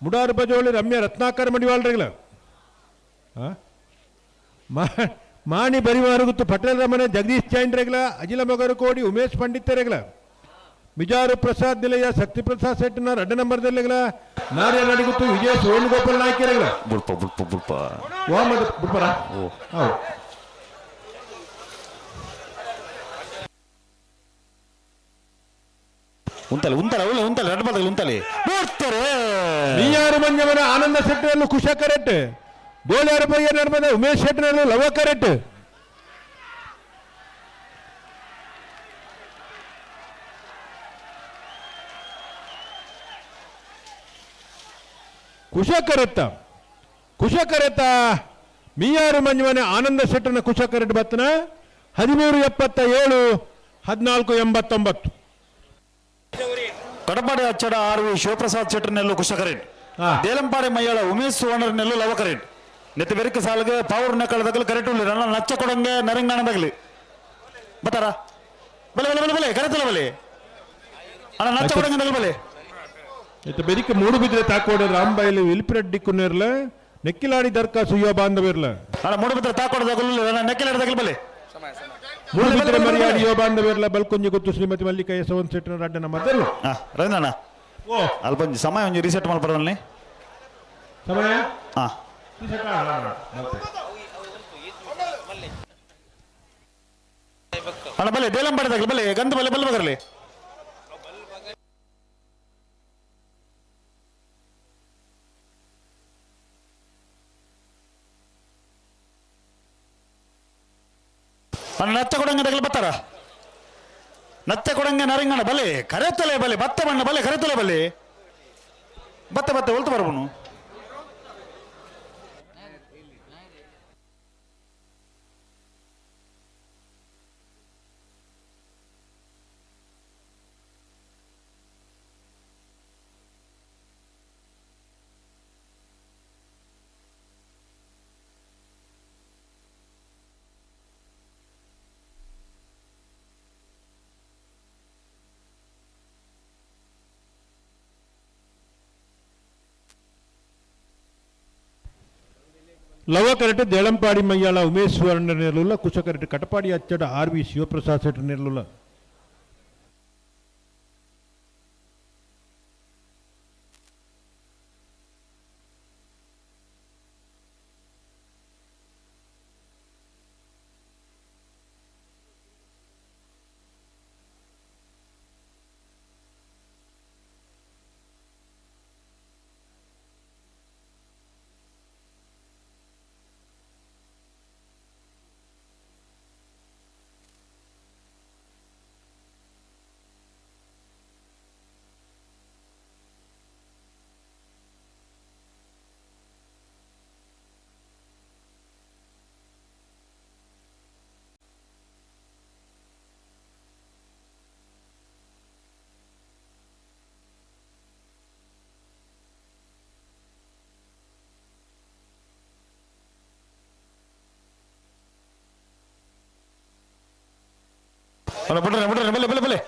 ಮುಡಾರು ಬಜೋಳಿ ರಮ್ಯ ರತ್ನಾಕರ್ ಮಡಿವಾಳ್ರೆಗ್ಲ ಮಾಣಿ ಬರಿವಾರುಗುತ್ತು ಪಟೇಲ್ ರಮಣ ಜಗದೀಶ್ ಚೈನ್ರೆಗ್ಲ ಅಜಿಲ ಮೊಗರು ಕೋಡಿ ಉಮೇಶ್ ಪಂಡಿತರೆಗ್ಲ ಮಿಜಾರು ಪ್ರಸಾದ್ ನಿಲಯ ಶಕ್ತಿ ಪ್ರಸಾದ್ ಶೆಟ್ಟಿನ ರಡ್ಡ ನಂಬರ್ದಲ್ಲಿಗ್ಲ ನಾರ್ಯ ನಡಿಗುತ್ತು ವಿಜಯ ವೇಣುಗೋಪಾಲ್ ನಾಯ್ಕರೆಗ್ಲ ಬುಡ್ಪ ಬುಡ್ಪ ಬುಡ್ಪ ವಾಮದ ಬುಡ್ಪರ ಹೌದು. ಉಂತಲೆ ಉಂತಲೆ ಉಳ್ಳೆ ಉಂತಲೆ ರಡ್ಡ ಬದಲು ಉಂತಲೆ ಬರ್ತಾರೆ. ನೀಯಾರು ಮಂಜವನ ಆನಂದ ಶೆಟ್ಟಿನಲ್ಲೂ ಕುಶ ಕರೆಕ್ಟ್, ಬೋಳ್ಯಾರು ಬಯ್ಯ ನರ್ಮದ ಉಮೇಶ್ ಶೆಟ್ಟಿನಲ್ಲೂ ಲವ ಕರೆಕ್ಟ್. ಕುಶ ಕರೆತ್ತ ಕುಶ ಕರೆತ ಮೀಯಾರು ಮಂಜವನ ಆನಂದ ಶೆಟ್ಟನ ಕುಶ ಕರೆಟ್ ಬತ್ತನ 13.77 14.89. Kadapadi ಅಚ್ಚಡ R V Shivaprasad ಶೆಟ್ಟರ್ನೆಲ್ಲು ಕುಶಕರೇಟ್, Delampady ಮಯ್ಯಾಳ Umesh ಸುವರ್ಣರ್ನೆಲ್ಲು ಲವಕರೇಟ್. ನೆತ್ತ ಬೆರಕ ಸಾಲಿಗೆ ಪಾವೂರ್ ನೆಕ್ಕಳದಾಗಲಿ ಕರೆಕ್ಟ್ ಉಳ್ಳಿ ನನ್ನ ನಚ್ಚ ಕೊಡಂಗೆ ನರಂಗಾಣದಾಗಲಿ ಬತ್ತಾರ ಬಲೆ ಬಲೆ ಬಲೆ ಬಲೆ ಕರೆತಲ್ಲ ಬಲೆ ಅಣ್ಣ ನಚ್ಚ ಕೊಡಂಗೆ ದಗಲಿ ಬಲೆ. ಇತ್ತ ಬೆರಿಕೆ ಮೂಡುಬಿದ್ರೆ ತಾಕೋಡು ರಾಂಬೈಲಿ ವಿಲ್ಪಿರೆಡ್ಡಿ ಕುನ್ನೇರ್ಲ ನೆಕ್ಕಿಲಾಡಿ ದರ್ಕಾ ಸುಯ್ಯ ಬಾಂಧವಿರ್ಲ. ಅಣ್ಣ ಮೂಡುಬಿದ್ರೆ ತಾಕೋಡು ದಗಲು ನನ್ನ ನೆಕ್ಕಿಲಾಡಿ ದಗಲಿ ಬಲೆ. ಮೂಡುಬಿದ್ರೆ ಮರ್ಯಾಡಿ ಯೋ ಬಾಂಧವಿರ್ಲ ಬಲ್ಕೊಂಜಿ ಗೊತ್ತು ಶ್ರೀಮತಿ ಮಲ್ಲಿಕಾ ಯಶವಂತ ಶೆಟ್ಟನ ರಡ್ಡನ ಮೊದಲು. ರವೀಂದ್ರಣ್ಣ ಅಲ್ಪ ಒಂಜಿ ಸಮಯ ಒಂಜಿ ರೀಸೆಟ್ ಮಲ್ಪರವಲ್ಲಿ ಸಮಯ ಹಾ ಅಣ್ಣ ಬಲೆ ದೇಲಂಪಾಡಿ ದಗಲಿ ಬಲೆ ಗಂಧ ಬಲೆ ಬಲ್ ಬಗರ್ಲಿ. ಅಣ್ಣ ನಚ್ಚ ಕೊಡಂಗೆ ತಗಲು ಬತ್ತಾರ ನಚ್ಚ ಕೊಡಂಗೆ ನರಂಗಣ ಬಲೆ ಕರೆತಲೆ ಬಲೆ ಬತ್ತ ಬಣ್ಣ ಬಲೆ ಕರೆತಲೆ ಬಲೆ ಬತ್ತ ಬತ್ತ ಒಲ್ತು ಬರಬನು. ಲವ ಕರೆಟ್ ದೇಳಂಪಾಡಿ ಮಯ್ಯಾಳ ಉಮೇಶ್ ಸುವರ್ಣ ನೆರಳುಲ್ಲ, ಕುಶ ಕರೆಟ್ ಕಟಪಾಡಿ ಅಚ್ಚಡ ಆರ್ ವಿ ಶಿವಪ್ರಸಾದ್ ಶೆಟ್ಟರ್ ನೆರಳುಲ್ಲ. ಬಿಡ್ರಿ ಬಿಡ್ರಿ ಬಲೆ ಬಲೆ ಬಲೆ.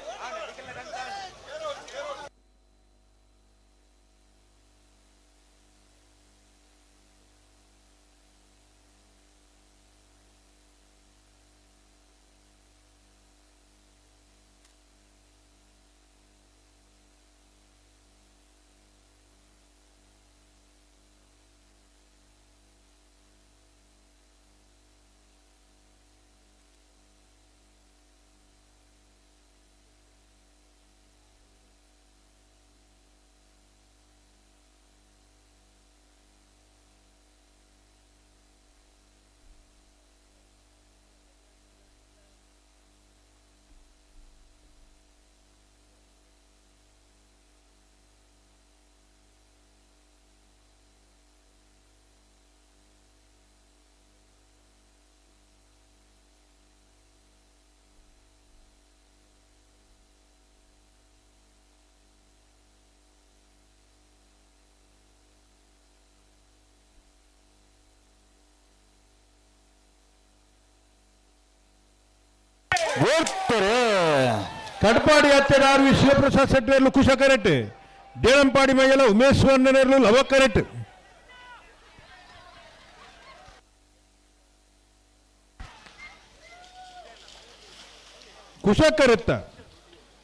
ಕಟ್ಪಾಡಿ ಅಚ್ಚಡ ಆರ್ ವಿ ಶಿವಪ್ರಸಾದ್ ಶೆಟ್ಟಿಯಲ್ಲೂ ಕುಶ ಕರೆಟ್, ದೇಳಂಪಾಡಿ ಮೈಯಲ ಉಮೇಶ್ವರನೆರ್ಲು ಲವಕರೆಟ್. ಕುಶಕರೆತ್ತ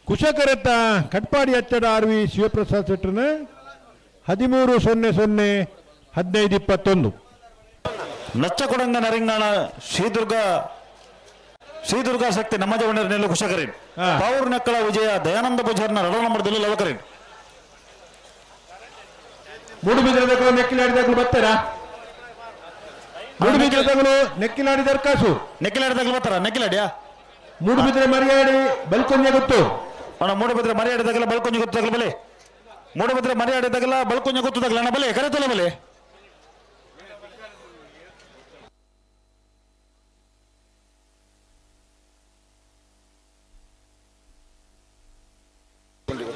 ಕುಶಕರೆತ್ತ ಕಟ್ಪಾಡಿ ಅಚ್ಚಡ ಆರ್ ವಿ ಶಿವಪ್ರಸಾದ್ ಶೆಟ್ಟರ್ನ 13:00 15:21. ನಚ್ಚಕೊಡಂಗ ನರಿಂಗಾಣ ಶ್ರೀದುರ್ಗಾ ಶ್ರೀದುರ್ಗಾ ಶಕ್ತಿ ನಮ್ಮ ಜವಣರ್ನೆಲ್ಲ ಕುಶಕರಿನ್. ಪಾವೂರು ನೆಕ್ಕಳ ವಿಜಯ ದಯಾನಂದ ಪೂಜಾರ್ನ ರಡ ನಂಬರ್ದಲ್ಲಿ ಲವಕರಿನ್. ಮೂಡುಬಿದಿರೆದಗಳು ನೆಕ್ಕಿಲಾಡಿದಾಗಲು ಬರ್ತಾರಾ? ಮೂಡುಬಿದಿರೆದಗಳು ನೆಕ್ಕಿಲಾಡಿ ದರ್ಕಾಸು ನೆಕ್ಕಿಲಾಡಿದಾಗಲು ಬರ್ತಾರ? ನೆಕ್ಕಿಲಾಡಿಯಾ? ಮೂಡುಬಿದಿರೆ ಮರಿಯಾಡಿ ಬಲ್ಕೊಂಜೆ ಗೊತ್ತು. ಅಣ್ಣ, ಮೂಡುಬಿದ್ರೆ ಮರಿಯಾಡಿದಾಗಲ ಬಲ್ಕೊಂಜೆ ಗೊತ್ತಾಗಲ ಬಲೆ. ಮೂಡುಬಿದ್ರೆ ಮರಿಯಾಡಿದಾಗಲ ಬಲ್ಕೊಂಜೆ ಗೊತ್ತಾಗಲ ಅಣ್ಣ ಬಲೆ ಕರೆತಲ್ಲ ಬಲೆ.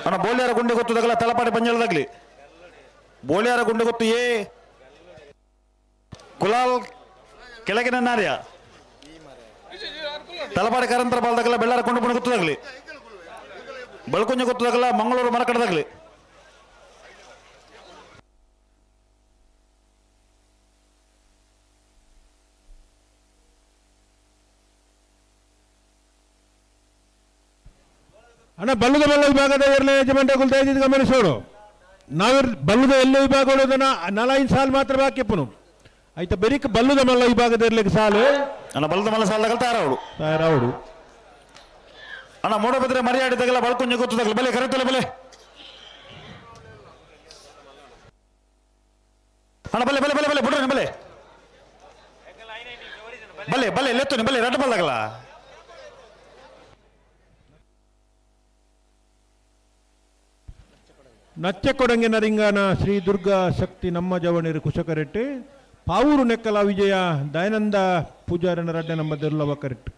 ಅಣ್ಣ ಬೋಳ್ಯಾರ ಗುಂಡೆ ಗೊತ್ತದಾಗಲ ತಲಪಾಡಿ ಪಂಜಳದಾಗ್ಲಿ. ಬೋಳ್ಯಾರ ಗುಂಡೆ ಗೊತ್ತು ಏ ಕುಲಾಲ್ ಕೆಳಗಿನ ನಾರ್ಯ ತಲಪಾಡಿ ಕಾರಂತರ ಬಾಲ್ದಾಗಲ ಬೆಳ್ಳಾರ ಕೊಂಡು ಪುಣ ಗೊತ್ತದಾಗ್ಲಿ. ಬಳ್ಕೊಂಜ ಗೊತ್ತದಾಗಲ ಮಂಗಳೂರು ಮರಕಡದಾಗ್ಲಿ. ಅಣ್ಣ ಬಲ್ಲದ ಮಲ್ಲ ವಿಭಾಗದ ಎರಡನೇ ಯಜಮಾನ್ರಗಳು ದಯವಿಟ್ಟು ಗಮನಿಸೋಡು. ನಾವಿರ್ ಬಲ್ಲದ ಎಲ್ಲ ವಿಭಾಗ 4-5 ಸಾಲು ಮಾತ್ರ ಬಾಕಿ ಪುನು ಆಯ್ತಾ. ಬೆರಿಕ್ ಬಲ್ಲದ ಮಲ್ಲ ವಿಭಾಗದ ಇರ್ಲಿಕ್ಕೆ ಸಾಲು. ಅಣ್ಣ ಬಲ್ಲದ ಮಲ್ಲ ಸಾಲದಾಗಲ ತಯಾರವಡು ತಯಾರವಡು. ಅಣ್ಣ ಮೂಡಬಿದ್ರೆ ಮರಿಯಾಡಿದಾಗಲ ಬಳ್ಕೊಂಜ ಗೊತ್ತದಾಗಲ ಬಲೆ ಕರೆತಲ್ಲ ಬಲೆ. ಅಣ್ಣ ಬಲೆ ಬಲೆ ಬಲೆ ಬಲೆ ಬಿಡ್ರಿ ಬಲೆ ಬಲೆ ಬಲೆ ಲೆತ್ತು ಬಲೆ ರಡ್ಡ ಬಲ್ದಾಗಲ. ನಚ್ಚಕೊಡಂಗೆ ನರಿಂಗಾನ ಶ್ರೀ ದುರ್ಗಾ ಶಕ್ತಿ ನಮ್ಮ ಜವಣಿರು ಕುಶಕರೆಟ್ಟು. ಪಾವೂರು ನೆಕ್ಕಲ ವಿಜಯ ದಯಾನಂದ ಪೂಜಾರನ ರಡ್ಡೆ ನಮ್ಮ ದುರ್ಲಭ ಕರೆಕ್ಟ್.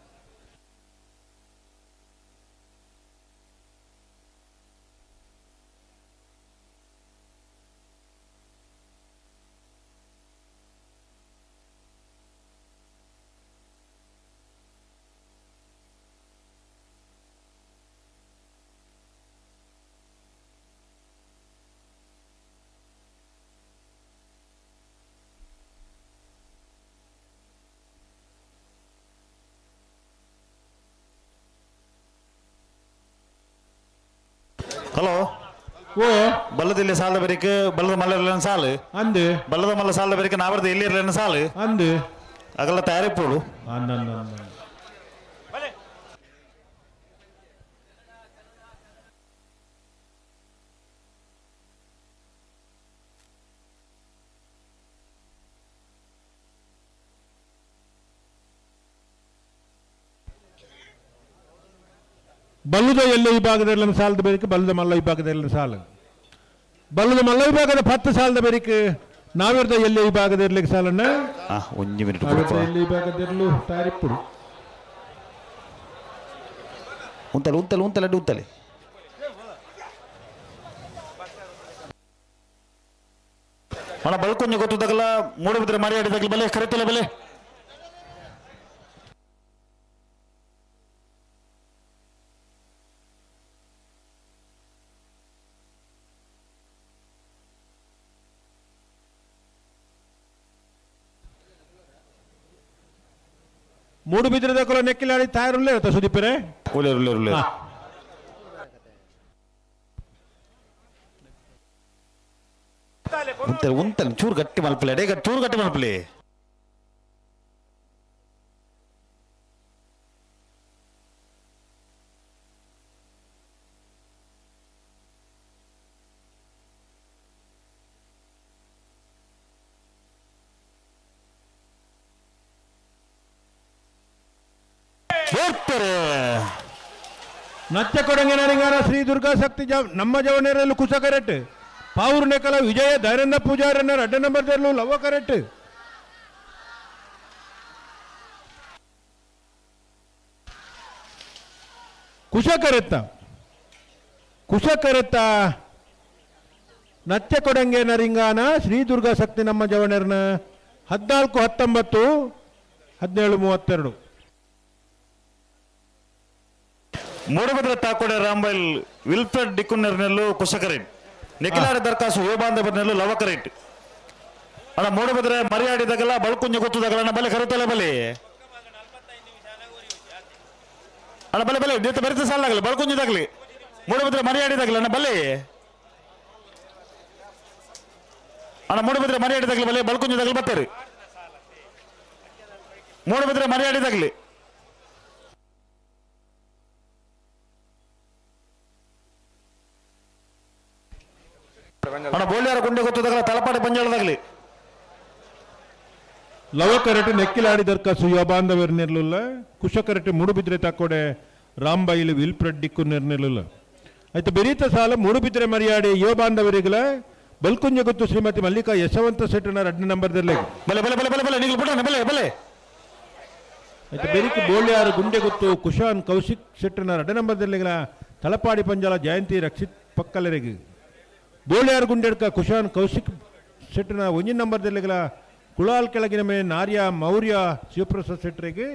ಹಲೋ ಓ ಬಲ್ಲದ ಸಾಲದ ಬರಿಕ್ ಬಲ್ಲದ ಮಲ್ಲ ಸಾಲು ಅಂದು ಬಲ್ಲದ ಮಲ್ಲ ಸಾಲದ ಬರಿಕ್ ನಾವರ್ದ ಎಲ್ಲಿ ಇರಲಿಲ್ಲ ಸಾಲು ಅಂದು ಅಗಲ ತಯಾರಿಪ್ಪೋಡು. ಬಲ್ಲದ ಎಲ್ಲ ವಿಭಾಗದಲ್ಲಿ ಸಾಲದ ಬೇರಿಕೆ ಬಲ್ಲದ ಮಲ್ಲ ವಿಭಾಗದಲ್ಲಿ ಸಾಲು. ಬಲ್ಲದ ಮಲ್ಲ ವಿಭಾಗದ 10 ಸಾಲದ ಬೇರಿಕೆ ನಾವಿರ್ದ ಎಲ್ಲ ವಿಭಾಗದ ಇರ್ಲಿಕ್ಕೆ ಸಾಲನ್ನ ಒಂದು ಮಿನಿಟ್ ಎಲ್ಲಿ ವಿಭಾಗದಿರಲು ತಯಾರಿಪ್ಪುಡು. ಉಂತಲೆ ಉಂತಲೆ ಉಂತಲೆ ಉಂತಲೆ ಅಣ್ಣ ಬಲ್ಕೊಂಜ ಗೊತ್ತದಾಗಲ ಮೂಡಬಿದ್ರೆ ಮರಿಯಾಡಿದಾಗಲ ಬಲೆ ಕರೆತಲ್ಲ ಬಲೆ. ಮೂಡುಬಿದಿರೆದಕುಲ ನೆಕ್ಕಿಲಾಡಿ ತಯಾರುಲ್ಲೇ ಸುದೀಪರೇ. ಉಲ್ಲೇರು ಉಲ್ಲೇರು ಉಲ್ಲೇರು. ಉಂತಲೆ ಉಂತಲೆ ಚೂರು ಗಟ್ಟಿ ಮಲ್ಪಲೆ ಅಡೇ ಚೂರು ಗಟ್ಟಿ ಮಲ್ಪಲೆ. ನಚ್ಚ ಕೊಡಂಗಿನ ಶ್ರೀ ದುರ್ಗಾ ಶಕ್ತಿ ನಮ್ಮ ಜವನೇರಲ್ಲೂ ಕುಶ ಕರೆಕ್ಟ್. ಪಾವೂರು ನೆಕಲ ವಿಜಯ ದಯಾನಂದ ಪೂಜಾರನ್ನ ಅಡ್ಡ ನಂಬರ್ ದರ್ಲು ಲವ ಕರೆಕ್ಟ್. ಕುಶ ಕರೆತ್ತ ಕುಶ ಕರೆತ್ತ ನಚ್ಚ ಕೊಡಂಗೆ ನರಿಂಗಾನ ಶ್ರೀ ದುರ್ಗಾ ಶಕ್ತಿ ನಮ್ಮ ಜವಣರ್ನ 14 19 17 32. ಮೂಡುಬಿದ್ರೆ ತಾಕೋಡೆ ರಾಂಬೈಲ್ ವಿಲ್ಫ್ರೆಡ್ ಡಿಕುನ್ನರ್ನೆಲ್ಲು ಕುಶಕರಿನ್. ನಿಖಿಲಾಡಿ ದರ್ಖಾಸು ಯೋಬಾಂಧ ಬರ್ನೆಲ್ಲು ಲವಕರೇಟ್ ಅಣ್ಣ ಮೂಡುಬಿದ್ರೆ ಮರಿಯಾಡಿದಾಗಲ್ಲ ಬಳ್ಕುಂಜ ಗೊತ್ತದಾಗಲ್ಲ ಅಣ್ಣ ಬಲೆ ಕರುತ್ತಲೆ ಬಲೆ ಅಣ್ಣ ಬಲೆ ಬಲೆ ನಿಂತ ಬರಿತ ಸಾಲಾಗಲಿ ಬಳ್ಕುಂಜದಾಗಲಿ ಮೂಡುಬಿದ್ರೆ ಮರಿಯಾಡಿದಾಗಲಿ ಅಣ್ಣ ಬಲೆ ಅಣ್ಣ ಮೂಡುಬಿದ್ರೆ ಮರಿಯಾಡಿದಾಗಲಿ ಬಲೆ ಬಳ್ಕುಂಜದಾಗಲಿ ಬರ್ತಾರೆ ಮೂಡುಬಿದ್ರೆ ಮರಿಯಾಡಿದಾಗಲಿ ಅಣ್ಣ ಬೋಳ್ಯಾರ ಗುಂಡೆ ಗೊತ್ತದಾಗಲ್ಲ ತಲಪಾಡಿ ಪಂಜಾಳದಾಗಲಿ ಲವಕರಟೆ ನೆಕ್ಕಿಲಾಡಿ ದರ್ಕಾಸು ಯೋಬಾಂಧವರು ನೆರಲಿಲ್ಲ ಕುಶಕರಟೆ ಮೂಡುಬಿದ್ರೆ ತಾಕೋಡೆ ರಾಂಬೈಲು ವಿಲ್ಪ್ರೆಡ್ ಡಿಕ್ಕು ನೆರಲಿಲ್ಲ ಆಯ್ತು ಬೆರೀತ ಸಾಲ ಮೂಡುಬಿದ್ರೆ ಮರಿಯಾಡಿ ಯೋಬಾಂಧವರಿಗಲ ಬಲ್ಕುಂಜ ಗೊತ್ತು ಶ್ರೀಮತಿ ಮಲ್ಲಿಕಾ ಯಶವಂತ ಶೆಟ್ಟನ ಎರಡನೇ ನಂಬರ್ದಲ್ಲಿ ಬಲೆ ಬಲೆ ಬಲೆ ಬಲೆ ಬಲೆ ನೀವು ಬಿಡೋಣ ಬಲೆ ಬಲೆ ಆಯ್ತು ಬೆರಿಕು ಬೋಳ್ಯಾರು ಗುಂಡೆ ಗೊತ್ತು ಕುಶಾನ್ ಕೌಶಿಕ್ ಶೆಟ್ಟನ ಎರಡನೇ ನಂಬರ್ದಲ್ಲಿಗಲ ತಲಪಾಡಿ ಪಂಜಾಲ ಜಯಂತಿ ರಕ್ಷಿತ್ ಪಕ್ಕಲರಿಗೆ ಬೋಳ್ಯಾರು ಗುಂಡೆಡ್ಕ ಕುಶಾನ್ ಕೌಶಿಕ್ ಶೆಟ್ಟನ ಒಂಜಿನ ನಂಬರ್ದಲ್ಲಿಗಲ ಕುಳಾಲ್ ಕೆಳಗಿನ ಮೇಲೆ ನಾರ್ಯ ಮೌರ್ಯ ಶಿವಪ್ರಸಾದ್ ಶೆಟ್ಟರಿಗೆ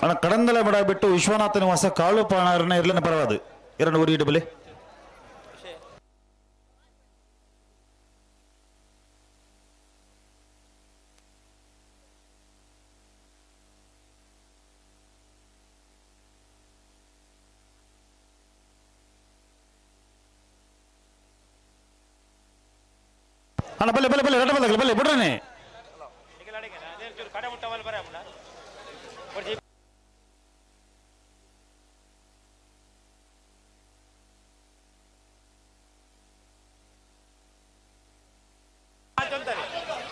ಅಣ್ಣ ಕಡಂದಲೆ ಬಡ ಬಿಟ್ಟು ವಿಶ್ವನಾಥ ನಿವಾಸ ಕಾಳು ಪಾಣಾರನ್ನ ಇರ್ಲನ ಪರವಾದು ಎರಡು ಊರಿ ಇಡಬಲೆ ಅಣ್ಣ ಬಲೆ ಬಲೆ ಬಲೆ ರಡ್ಡ ಬಲೆ ಬಲೆ ಬಿಡ್ರನೆ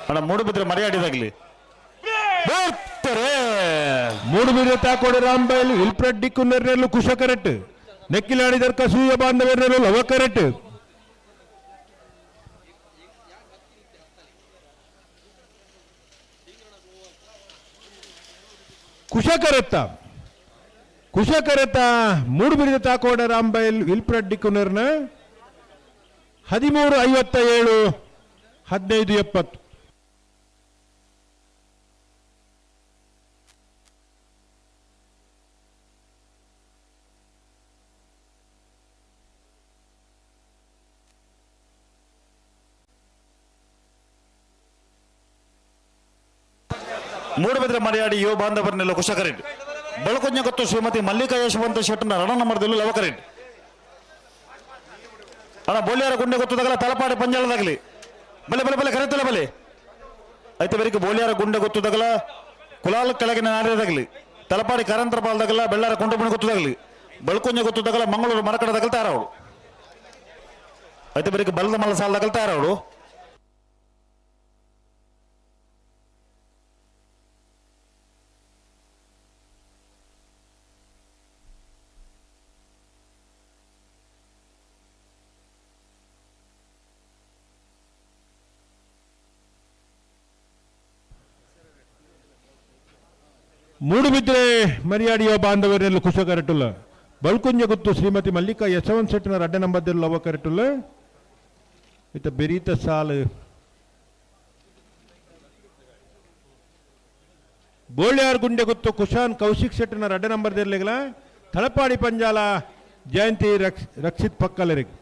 ಅಣ್ಣ ಮೂಡುಬಿದ್ರೆ ಮರ್ಯಾಡಿದಾಗ್ಲಿ ಬರ್ತಾರೆ ಮೂಡುಬಿದ್ರೆ ತಾಕೋಡೆ ರಾಂಬೈಲ್ ವಿಲ್ಪ್ರೆಡ್ ಡಿಕ್ಕು ನೆರ್ನೆಲ್ಲು ಕುಶಕರೆಟ್ ನೆಕ್ಕಿಲಾಡಿದರ್ಕ ಸೂಯ ಬಾಂಧವೆರ್ನೆಲ್ಲು ಲವಕರೆಟ್ ಕುಶಕರೆತ್ತ ಕುಶಕರೆತ್ತ ಮೂಡುಬಿರಿದ ತಾಕೋಡ ರಾಂಬೈಲ್ ವಿಲ್ಪ್ರೆಡ್ ಡಿಕ್ಕುನರ್ನ 13:57 15:70. ಮೂಡುಬಿದ್ರೆ ಮರ್ಯಾಡಿ ಯುವ ಬಾಂಧವರನ್ನೆಲ್ಲ ಕುಶಕರೆಡ್ ಬಳಕೊಂಜ ಗೊತ್ತು ಶ್ರೀಮತಿ ಮಲ್ಲಿಕಾ ಯಶವಂತ ಶೆಟ್ಟನ ರಣ ನಂಬರ್ದಲ್ಲೂ ಲವಕರೆಡ್ ಅಣ್ಣ ಬೋಳ್ಯಾರ ಗುಂಡೆ ಗೊತ್ತದಾಗಲ್ಲ ತಲಪಾಡಿ ಪಂಜಾಳದಾಗಲಿ ಬಲೆ ಬಲೆ ಬಲೆ ಕರೆತಲೆ ಬಲೆ ಐತೆ ಬೆರಿಕೆ ಬೋಳ್ಯಾರ ಗುಂಡೆ ಗೊತ್ತದಾಗಲ ಕುಲಾಲ್ ಕೆಳಗಿನ ನಾಡ್ಯದಾಗಲಿ ತಲಪಾಡಿ ಕಾರಂತರ ಪಾಲ್ದಾಗಲ್ಲ ಬೆಳ್ಳಾರ ಕೊಂಡಬಣ ಗೊತ್ತದಾಗಲಿ ಬಳಕೊಂಜ ಗೊತ್ತದಾಗಲ್ಲ ಮಂಗಳೂರು ಮರಕಡದಾಗಲಿ ತಾರವಳು ಐತೆ ಬೆರಿಕೆ ಬಲದ ಮಲ್ಲ ಸಾಲದಾಗಲಿ ತಾರವಳು. ಮೂಡುಬಿದ್ರೆ ಮರಿಯಾಡಿಯ ಬಾಂಧವರೆಲ್ಲ ಕುಶಕರಟುಲ್ಲ ಬಳ್ಕುಂಜ ಗುತ್ತು ಶ್ರೀಮತಿ ಮಲ್ಲಿಕಾ ಯಶವಂತ ಶೆಟ್ಟನ ಅಡ್ಡ ನಂಬರ್ದಲ್ಲಿ ಲವ ಕರಟುಲ್ಲ ಇತ ಬೆರೀತ ಸಾಲು ಬೋಳ್ಯಾರ್ ಗುಂಡೆ ಗುತ್ತು ಕುಶಾನ್ ಕೌಶಿಕ್ ಶೆಟ್ಟನ ಅಡ್ಡ ನಂಬರ್ದಿರ್ಲಿಗಲ ತಳಪಾಡಿ ಪಂಜಾಲ ಜಯಂತಿ ರಕ್ಷಿತ್ ಪಕ್ಕಲರಿಗೆ.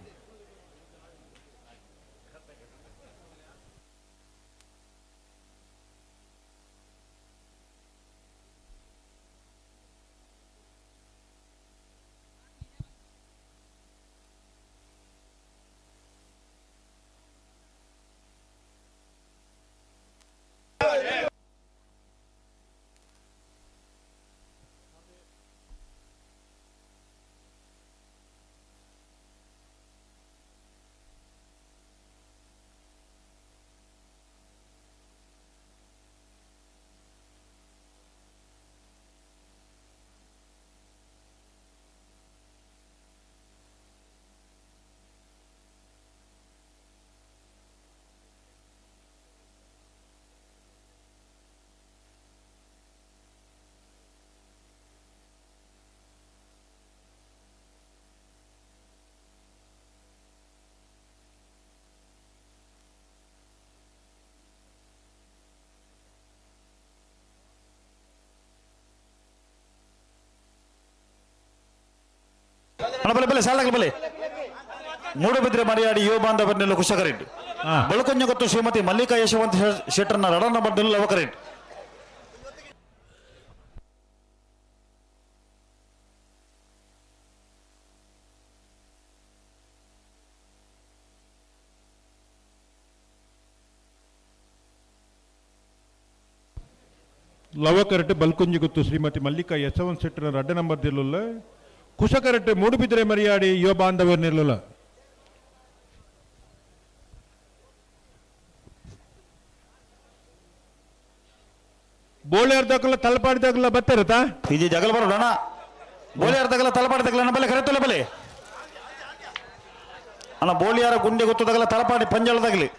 ಸಾಲಗಲ ಬಲೆ ಮೂಡುಬಿದ್ರೆ ಮರಿಯಾಡಿ ಯುವ ಬಾಂಧವರನ್ನೆಲ್ಲ ಕುಶಕರೆಡ್ ಬಳುಕೊಂಜ ಗೊತ್ತು ಶ್ರೀಮತಿ ಮಲ್ಲಿಕಾ ಯಶವಂತ ಶೆಟ್ಟರ್ನ ರಡನ ಬಡ್ಡಲು ಲವಕರೆಡ್ ಲವಕರಟೆ ಬಲ್ಕುಂಜಿ ಗೊತ್ತು ಶ್ರೀಮತಿ ಮಲ್ಲಿಕಾ ಯಶವಂತ ಶೆಟ್ಟರ್ನ ರಡ್ಡ ನಂಬರ್ ದಿಲ್ಲುಲ್ಲ ಕುಶಕರಟೆ ಮೂಡುಬಿದ್ರೆ ಮರಿಯಾಡಿ ಯುವ ಬಾಂಧವರನ್ನೆಲ್ಲ ಬೋಳೆ ದಾಖಲ ತಲಪಾಡಿ ದಾಖಲ ಬತ್ತಿರತಾ ಇದು ಜಗಲ್ ಬರೋಣ ಬೋಳಿಯಾರ ತಗಲ ತಲಪಾಡಿ ತಗಲ ಬಲೆ ಕರೆತೊಲೆ ಬಲೆ ಅಣ್ಣ ಬೋಳಿಯಾರ ಗುಂಡೆ ಗೊತ್ತು ತಗಲ ತಲಪಾಡಿ ಪಂಜಾಳದಾಗಲಿ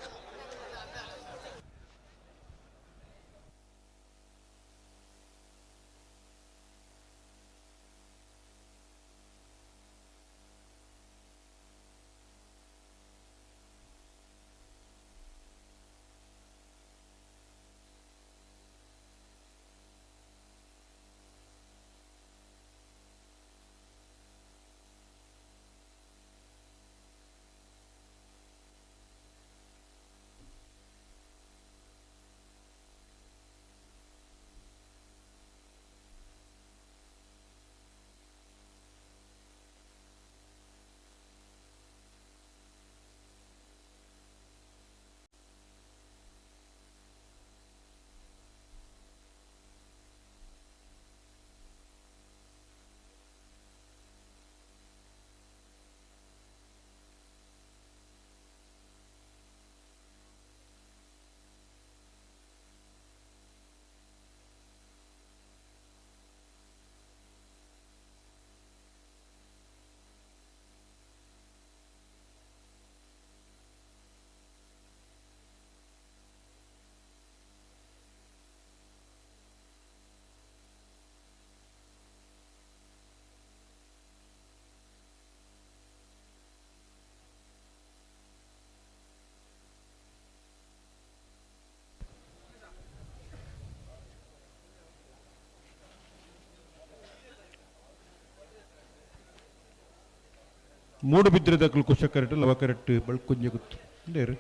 ಮೂಡುಬಿದ್ರೆ ದಕ್ಕಲು ಕುಶ ಕರೆಟ್ ಲವ ಕರೆಟ್ ಬಳ್ಕುಂಜ ಗೊತ್ತು ಬೇರೆ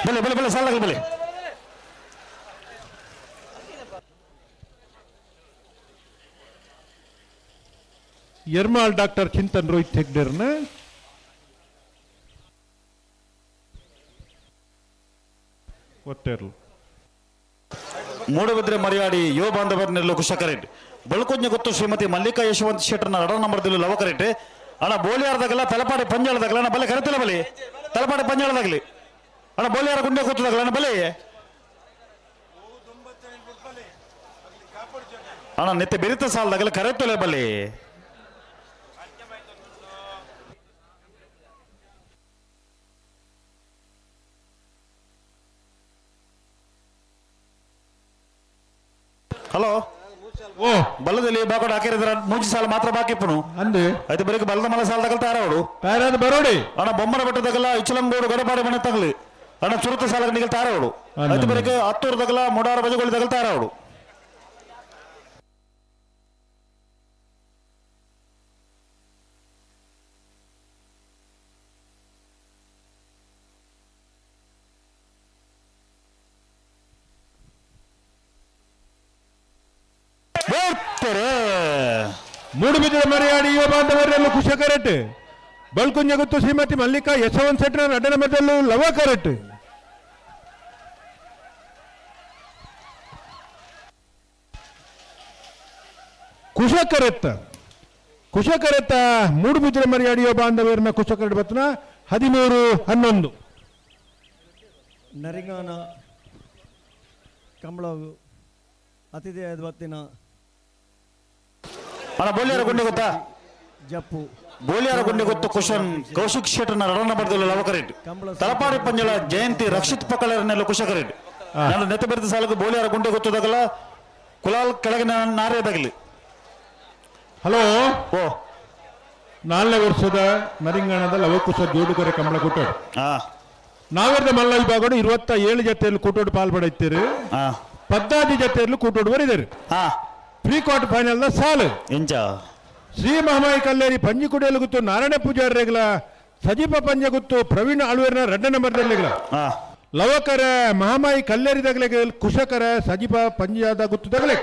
ಬಲೆ ಬಲೆ ಬಲೆ ಸಾಲಾಗಲಿ ಬಲೆ ಎರ್ಮಾಳ್ ಡಾಕ್ಟರ್ ಚಿಂತನ್ ರೋಹಿತ್ ಹೆಗ್ಡೆರ್ನ ಒತ್ತೆರ್ಲು ಮೂಡುಬಿದ್ರೆ ಮರಿಯಾಡಿ ಯುವ ಬಾಂಧವರನ್ನೆಲ್ಲ ಕುಶಕರೆಟ್ ಬಳ್ಕೊಂಜ ಗೊತ್ತು ಶ್ರೀಮತಿ ಮಲ್ಲಿಕಾ ಯಶವಂತ ಶೆಟ್ಟರ್ನ ರಡ ನಂಬರ್ದಲ್ಲಿ ಲವಕರೆಟ್ ಅಣ್ಣ ಬೋಲಿಯಾರದಾಗಲ್ಲ ತಲಪಾಡಿ ಪಂಜಾಳದಾಗಲ್ಲ ಅಣ್ಣ ಬಲೆ ಕರೆತಿಲ್ಲ ಬಲಿ ತಲಪಾಡಿ ಪಂಜಾಳದಾಗಲಿ ಅಣ್ಣ ಬೋಲಿಯಾರ ಗುಂಡೆ ಕೂತದಾಗಲ್ಲ ಅಣ್ಣ ಬಲೆ ಅಣ್ಣ ನಿತ್ಯ ಬೆರಿತ ಸಾಲದಾಗಲ್ಲ ಕರೆತೊಲೆ ಬಲಿ ಹಲೋ ಓ ಬಲ್ಲದಲ್ಲಿ ಬಾಕೋಡ್ ಹಾಕಿರಿದ್ರ ಮೂಜಿ ಸಾಲ ಮಾತ್ರ ಬಾಕಿ ಇಪ್ಪನು ಅಂದೆ అయితే ಬರೀ ಬಲ್ಲದ ಮಲ ಸಾಲ ತಗಲ್ತಾರ ಅವಳು ತಯಾರಾದ ಬರೋಡಿ ಅಣ್ಣ ಬೊಮ್ಮನ ಬೆಟ್ಟದಾಗಲ್ಲ ಇಚ್ಚಲಂಗೋಡು ಗಡಪಾಡಿ ಮನೆ ತಗಲಿ ಅಣ್ಣ ಚುರುತ ಸಾಲ ನಿಗಲ್ತಾರ ಅವಳು అయితే ಬರೀ ಹತ್ತೂರು ತಗಲ ಮುಡಾರ ಬಜಗೋಳಿ ತಗಲ್ತಾರ ಅವಳು ಮೂಡುಬಿದಿರೆ ಮರಿಯಾಡಿ ಯುವ ಬಾಂಧವರೆಲ್ಲ ಕುಶ ಕರೆಟ್ ಬಳ್ಕುಂಜ ಗುತ್ತು ಶ್ರೀಮತಿ ಮಲ್ಲಿಕಾ ಯಶವಂತ ಶೆಟ್ಟರ್ ಅಡ್ಡನ ಮಧ್ಯಲ್ಲೂ ಲವ ಕರೆಟ್ ಕುಶ ಕರೆತ್ತ ಕುಶ ಕರೆತ್ತ ಮೂಡುಬಿದಿರೆ ಮರಿಯಾಡಿ ಯುವ ಬಾಂಧವರನ್ನ ಕುಶ ಕರೆಟ್ ಬತ್ತನ 13-11. ನರಿಂಗಾನ ಕಂಬಳವು ಅತಿಥೇಯ ಬತ್ತಿನ ಅಣ್ಣ ಬೋಲಿಯಾರ ಗುಂಡೆ ಗೊತ್ತಾ ಜಪ್ಪು ಬೋಲಿಯಾರ ಗುಂಡೆ ಗೊತ್ತು ಕುಶನ್ ಕೌಶಿಕ್ ಶೆಟ್ಟರ್ನ ರಡನ ಬರ್ದಲ್ಲ ಲವಕರೆಡ್ ತಲಪಾಡಿ ಪಂಜಳ ಜಯಂತಿ ರಕ್ಷಿತ್ ಪಕ್ಕಳರನ್ನೆಲ್ಲ ಕುಶಕರೆಡ್ ನಾನು ನೆತ್ತ ಬೆರೆತ ಸಾಲಕ್ಕೆ ಬೋಲಿಯಾರ ಗುಂಡೆ ಗೊತ್ತದಾಗಲ್ಲ ಕುಲಾಲ್ ಕೆಳಗಿನ ನಾರೇದಾಗಲಿ. ಹಲೋ ಓ 4ನೇ ವರ್ಷದ ನರಿಂಗಣದ ಲವಕುಶ ಜೋಡುಗರೆ ಕಂಬಳ ಕೂಟೋಡು ನಾವೆರ್ದ ಮಲ್ಲ ವಿಭಾಗಡು 27 ಜೊತೆಯಲ್ಲಿ ಕೂಟೋಡು ಪಾಲ್ಪಡೆಯುತ್ತೀರಿ 14 ಜೊತೆಯಲ್ಲಿ ಕೂಟೋಡು ಬರಿದರು. Pre quarter final the ಸಾಲು ಎಂಚ Shri Mahamayi Kalleri ಪಂಜಿಕುಡಿಯಲು ಗುತ್ತು ನಾರಾಯಣ ಪೂಜಾರಿ ರೇಗಲ ಸಜೀಪ ಪಂಜಗುತ್ತು ಪ್ರವೀಣ್ ಆಳ್ವೇರ್ನ 2 ನಂಬರ್ ದರ್ಲೆಗ್ಲ. ಲವಕರ ಮಹಾಮಾಯಿ ಕಲ್ಲೇರಿ ದಗಲೆಗೆ ಕುಶಕರ ಸಜೀಪ ಪಂಜಾದ ಗುತ್ತು ದಗಲೆ.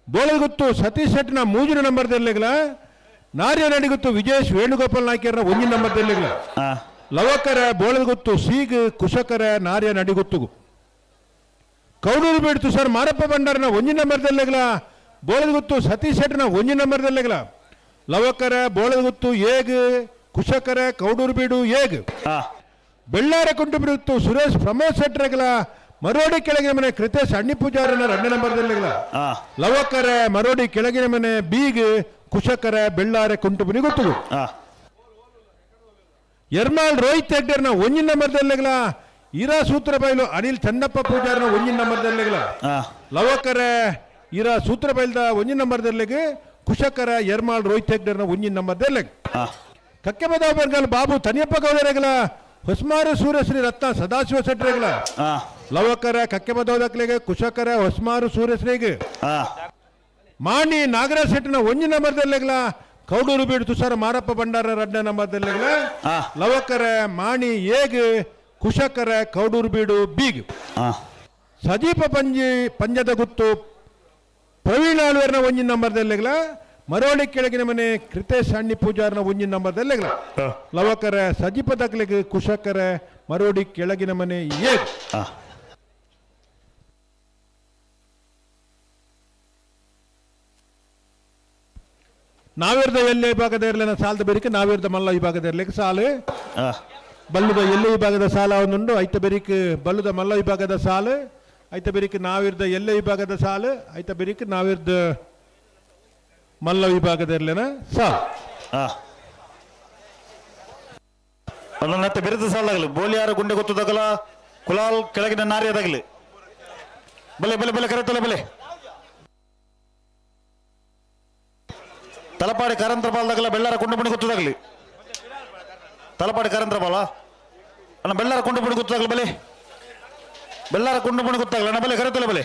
ಬೋಳಗುತ್ತು ಸತೀಶ್ ಶೆಟ್ಟಿನ 3 ನಂಬರ್ ದರ್ಲೆಗ್ಲ. ನಾರ್ಯ ನಡಿಗುತ್ತು ವಿಜೇಶ್ ವೇಣುಗೋಪಾಲ್ ನಾಯ್ಕರ್ನ 1 ನಂಬರ್ ದರ್ಲೆಗ್ಲ. ಲವಕರ ಬೋಳಗುತ್ತು ಸೀಗ್ ಕುಶಕರ ನಾರ್ಯ ನಡಿಗುತ್ತುಗು. ಕೌಡೂರು ಬೇಡ್ತು ಸರ್ ಮಾರಪ್ಪ ಭಂಡಾರನ 1 ನಂಬರ್ ದರ್ಲೆಗ್ಲ. ಬೋಳಗುತ್ತು ಸತೀಶ್ ಶೆಟ್ಟಿನ 1 ನಂಬರ್ ದರ್ಲೆಗ್ಲ. ಲವಕರ ಬೋಳಗುತ್ತು ಏಗ್ ಕುಶಕರ ಕೌಡೂರು ಬೀಡು ಏಗ್. ಬೆಳ್ಳಾರ ಕುಂಟು ಬಿಡುತ್ತು ಸುರೇಶ್ ಪ್ರಮೋದ್ ಶೆಟ್ಟರೆಗಲ ಮರೋಡಿ ಕೆಳಗಿನ ಮನೆ ಕೃತೇಶ್ ಅಣ್ಣಿ ಪೂಜಾರನ 2 ನಂಬರ್ ದರ್ಲೆಗ್ಲ. ಲವಕರ ಮರೋಡಿ ಕೆಳಗಿನ ಮನೆ ಬೀಗ್ ಕುಶಕರ ಬೆಳ್ಳಾರೆ ಕುಂಟುಬುನಿ ಗೊತ್ತು. ಎರ್ಮಾಳ್ ರೋಹಿತ್ ಹೆಗ್ಡೆರ್ನ 1 ನಂಬರ್ ದರ್ಲೆಗ್ಲ. ಇರಾ ಸೂತ್ರ ಬೈಲು ಅನಿಲ್ ಚನ್ನಪ್ಪ ಪೂಜಾರನ 1 ನಂಬರ್ ದರ್ಲೆಗ್ಲ. ಲವಕರ ಇರಾ ಸೂತ್ರ ಬೈಲ್ದ 1 ನಂಬರ್ ದರ್ಲೆಗ್ ಕುಶಕರ ಎರ್ಮಾಳ್ ರೋಹಿತ್ ಹೆಗ್ಡೆರ್ನ 1 ನಂಬರ್ ದರ್ಲೆಗ್. ಕಕ್ಕೆಬದಾವ್ ಬರ್ಗಲ್ ಬಾಬು ತನಿಯಪ್ಪ ಗೌಡರೆಗಲ ಹೊಸ್ಮಾರು ಸೂರ್ಯಶ್ರೀ ರತ್ನ ಸದಾಶಿವ ಶೆಟ್ಟರೆಗಲ. ಲವಕರ ಕಕ್ಕೆಬದವದಕ್ಲೆಗೆ ಕುಶಕರ ಹೊಸ್ಮಾರು ಸೂರ್ಯಶ್ರೀಗೆ. ಮಾಣಿ ನಾಗರಾಜ್ ಶೆಟ್ಟಿನ 1 ನಂಬರ್ ದರ್ಲೆಗ್ಲ. ಕೌಡೂರು ಬೀಡು ತುಷಾರ ಮಾರಪ್ಪ ಭಂಡಾರ 2 ನಂಬರ್ ದರ್ಲೆಗ್ಲ. ಲವಕರ ಮಾಣಿ ಏಗ್ ಕುಶಕರ ಕೌಡೂರು ಬೀಡು ಬೀಗ್. ಸಜೀಪ ಪಂಜಿ ಪಂಜದ ಗುತ್ತು ಪ್ರವೀಣ್ ಆಳ್ವೇರ್ನ 1 ನಂಬರ್ ದರ್ಲೆಗ್ಲ. ಮರೋಳಿ ಕೆಳಗಿನ ಮನೆ ಕೃತೇಶ್ ಅಣ್ಣಿ ಪೂಜಾರನ 1 ನಂಬರ್ ದರ್ಲೆಗ್ಲ. ಲವಕರ ಸಜೀಪ ದಕ್ಲೆಗ್ ಕುಶಕರ ಮರೋಡಿ ಕೆಳಗಿನ ಮನೆ ಏಗ್. ನಾವಿರ್ದ ಎಲ್ಲೇ ವಿಭಾಗದ ಇರಲಿನ ಸಾಲದ ಬೆರಿಕೆ ನಾವಿರ್ದ ಮಲ್ಲ ವಿಭಾಗದ ಇರ್ಲಿಕ್ಕೆ ಸಾಲು. ಬಲ್ಲುದ ಎಲ್ಲೆ ವಿಭಾಗದ ಸಾಲ ಒಂದುಂಡು ಐತ ಬೆರಿಕ್ ಬಲ್ಲುದ ಮಲ್ಲ ವಿಭಾಗದ ಸಾಲು ಐತ ಬೆರಿಕ್ ನಾವಿರ್ದ ಎಲ್ಲೆ ವಿಭಾಗದ ಸಾಲು ಐತ ಬೆರಿಕ್ ನಾವಿರ್ದ ಮಲ್ಲ ವಿಭಾಗದ ಇರ್ಲಿನ ಸಾಲು. ಮತ್ತೆ ಬೆರೆತ ಸಾಲಾಗಲಿ ಬೋಲಿಯಾರ ಗುಂಡೆ ಗೊತ್ತದಾಗಲ ಕುಲಾಲ್ ಕೆಳಗಿನ ನಾರಿಯದಾಗಲಿ. ಬಲೆ ಬಲೆ ಬಲೆ ಕರೆತಲೆ ಬಲೆ. ತಲಪಾಡಿ ಕಾರಂತರ ಬಾಲ್ದಾಗಲ ಬೆಳ್ಳಾರ ಕುಂಡುಪುಣಿ ಗೊತ್ತದಾಗಲಿ. ತಲಪಾಡಿ ಕಾರಂತರ ಬಾಲ ಅಣ್ಣ ಬೆಳ್ಳಾರ ಕುಂಡುಪುಣಿ ಗೊತ್ತಾಗಲಿ ಬಲೆ. ಬೆಳ್ಳಾರ ಕುಂಡುಪುಣಿ ಗೊತ್ತಾಗಲ್ಲ ಅಣ್ಣ ಬಲೆ ಕರೆತಲೆ ಬಲೆ.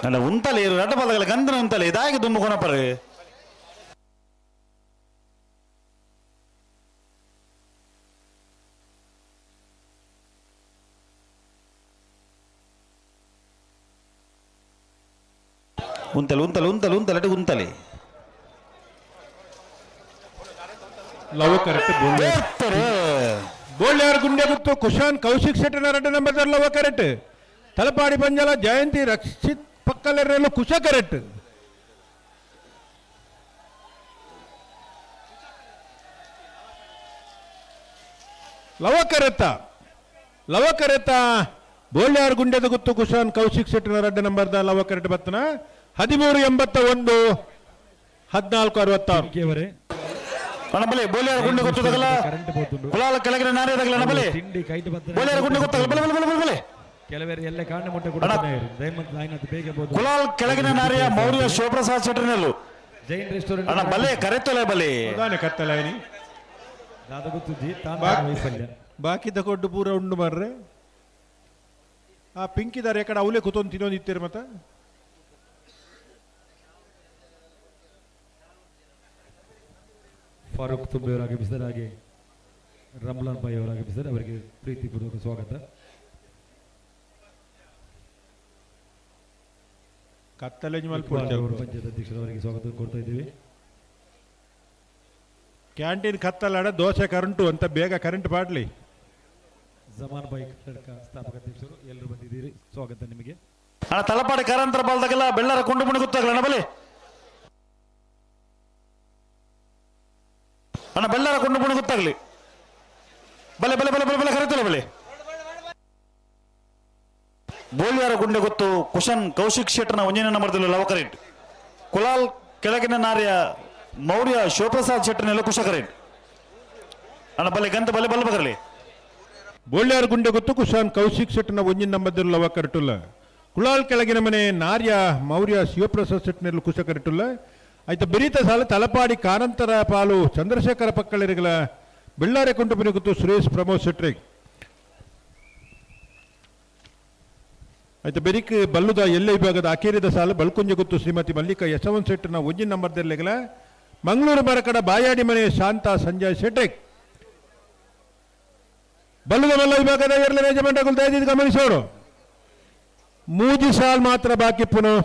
ಅಲ್ಲ ಉಂತಲೆ ಇರು ರಡ್ಡ ಪದಗಳ ಗಂಧನ ಉಂತಲೆ ಇದಾಗಿ ದುಂಬು ಕೊನಪರು. ಉಂತಲೆ ಉಂತಲೆ ಉಂತಲೆ ಉಂತಲೆ ಅటు ಉಂತಲೆ. ಲವ್ ಕರೆಕ್ಟ್ ಬೋಳ್ಯಾರ್ ಗುಂಡೆ ಗುತ್ತು ಕುಶಾನ್ ಕೌಶಿಕ್ ಶೆಟ್ಟನ 2 number love correct. Talapady Panjala Jayanthi Rakshit ಪಕ್ಕಲೆರಲು Kusha correct. ಲವಕರೆತ ಲವಕರೆತ ಬೋಳ್ಯಾರ್ ಗುಂಡೆದ ಗುತ್ತು ಕುಶಾನ್ ಕೌಶಿಕ್ ಶೆಟ್ಟನ 2 ನಂಬರ್ದ ಲವ ಕರೆಕ್ಟ್ ಬತ್ತನ 1381 1466. ಅಣ್ಣ ಬಲೆ ಬೋಲಿಯಾರ ಗುಂಡು ಗೊತ್ತದಗಲ ಕುಲಾಲ ಕೆಳಗಿನ ನಾರ್ಯದಗಲ ಅಣ್ಣ ಬಲೆ ತಿಂಡಿ ಕೈಟ್ ಬತ್ತನೆ ಬೋಲಿಯಾರ ಗುಂಡು ಗೊತ್ತಗಲ ಬಲೆ ಬಲೆ ಬಲೆ ಬಲೆ ಕೆಲವರು ಎಲ್ಲ ಕಾಂಡ ಮೊಟ್ಟೆ ಕೊಡ್ತಾರೆ ದಯಮಂತ ಆಯ್ನತ್ ಬೇಗ ಬೋದು ಕುಲಾಲ್ ಕೆಳಗಿನ ನಾರ್ಯ ಮೌರ್ಯ ಶಿವಪ್ರಸಾದ್ ಶೆಟ್ಟರ್ನಲ್ಲು ಜೈನ್ ರೆಸ್ಟೋರೆಂಟ್ ಅಣ್ಣ ಬಲೆ ಕರೆತಲೆ ಬಲೆ ಕತ್ತಲಾಯನಿ ದಾದ ಗೊತ್ತುಜ್ಜಿ ತಾನ್ ವೈಫಲ್ಯ ಬಾಕಿದ ಕೊಡ್ಡು ಪೂರ ಉಂಡು ಮಾರ್ರೆ ಆ ಪಿಂಕಿದಾರೆ ಎಕಡೆ ಅವಲೇ ಕೂತೊಂದು ತಿನ್ನೋದು ಇತ್ತೀರ ಮತ್ತ ಫಾರೂಕ್ ತುಂಬೆಯವರು ಆಗಮಿಸಿದ್ದಾರೆ, ಹಾಗೆ ರಮ್ಲಾನ್ ಬಾಯಿ ಅವರು ಆಗಮಿಸಿದ್ದಾರೆ. ಅವರಿಗೆ ಪ್ರೀತಿಪೂರ್ವಕ ಸ್ವಾಗತ. ಕತ್ತಲೆಜ್ ಇಕ್ಬಾಲ್ ಅವರು ಪಂಚಾಯತ್ ಅಧ್ಯಕ್ಷರವರಿಗೆ ಸ್ವಾಗತ ಕೊಡ್ತಾ ಇದ್ದೀವಿ. ಕ್ಯಾಂಟೀನ್ ಕತ್ತಲಾಡ ದೋಸೆ ಕರೆಂಟು ಅಂತ ಬೇಗ ಕರೆಂಟ್ ಪಾಡ್ಲಿ. ಜಮಾನ್ ಬಾಯಿ ಕಟ್ಟಡಕ ಸ್ಥಾಪಕ ಅಧ್ಯಕ್ಷರು ಎಲ್ಲರೂ ಬಂದಿದ್ದೀರಿ, ಸ್ವಾಗತ ನಿಮಗೆ. ಅಣ್ಣ ತಲಪಾಡಿ ಕಾರಂತರ ಬಾಲ್ದಾಗೆಲ್ಲ ಬೆಳ್ಳರ ಕೊಂಡು ಮುಣಿ ಗೊತ್ತಾಗಲ್ಲ ಅಣ್ಣ ಬಲೆ ಅಣ್ಣ ಬೆಳ್ಳರ ಕೊಂಡು ಮುಣಿ ಗೊತ್ತಾಗ್ಲಿ ಬಲೆ ಬಲೆ ಬಲೆ ಬಲೆ ಬಲೆ ಕರೀತಲ್ಲ ಬಲೆ. ಬೋಲಿಯಾರ ಗುಂಡೆ ಗೊತ್ತು ಕುಶನ್ ಕೌಶಿಕ್ ಶೆಟ್ಟರ್ನ ಒಂಜಿನ ನಂಬರ್ದಲ್ಲಿ ಲವಕರೇಟ್ ಕುಲಾಲ್ ಕೆಳಗಿನ ನಾರ್ಯ ಮೌರ್ಯ ಶಿವಪ್ರಸಾದ್ ಶೆಟ್ಟರ್ನೆಲ್ಲ ಕುಶಕರೇಟ್ ಅಣ್ಣ ಬಲೆ ಗಂತ ಬಲೆ ಬಲ್ಲ ಬಗರಲಿ. ಬೋಳ್ಯಾರ ಗುಂಡೆ ಗೊತ್ತು ಕುಶಾನ್ ಕೌಶಿಕ್ ಶೆಟ್ಟರ್ನ ಒಂಜಿನ ನಂಬರ್ದಲ್ಲಿ ಲವಕರಟುಲ್ಲ ಕುಲಾಲ್ ಕೆಳಗಿನ ಮನೆ ನಾರ್ಯ ಮೌರ್ಯ ಶಿವಪ್ರಸಾದ್ ಶೆಟ್ಟರ್ನೆಲ್ಲ ಕುಶಕರಟುಲ್ಲ ಆಯ್ತ ಬೆರೀತ ಸಾಲ ತಲಪಾಡಿ ಕಾರಂತರ ಪಾಲು ಚಂದ್ರಶೇಖರ ಪಕ್ಕಳಿರಿಗಳ ಬೆಳ್ಳಾರೆ ಕುಂಟುಪನಿ ಗೊತ್ತು ಸುರೇಶ್ ಪ್ರಮೋದ್ ಶೆಟ್ರಿಗೆ. ಆಯ್ತು ಬೆರಿಕ್ ಬಲ್ಲುದ ಎಲ್ಲೆ ವಿಭಾಗದ ಅಕೇರಿದ ಸಾಲ ಬಲ್ಕುಂಜ ಗೊತ್ತು ಶ್ರೀಮತಿ ಮಲ್ಲಿಕಾ ಯಶವಂತ್ ಶೆಟ್ಟರ್ನ ಒಂಜಿನ ನಂಬರ್ದಲ್ಲಿಗಲ ಮಂಗಳೂರು ಬರಕಡ ಬಾಯಾಡಿ ಮನೆ ಶಾಂತ ಸಂಜಯ್ ಶೆಟ್ರಿಕ್. ಬಲ್ಲುದ ಮಲ್ಲ ವಿಭಾಗದ ಎರಡನೇ ಯಜಮಾನಗಳು ದಯವಿಟ್ಟು ಗಮನಿಸೋರು. ಮೂಜಿ ಸಾಲ್ ಮಾತ್ರ ಬಾಕಿ ಪುನಃ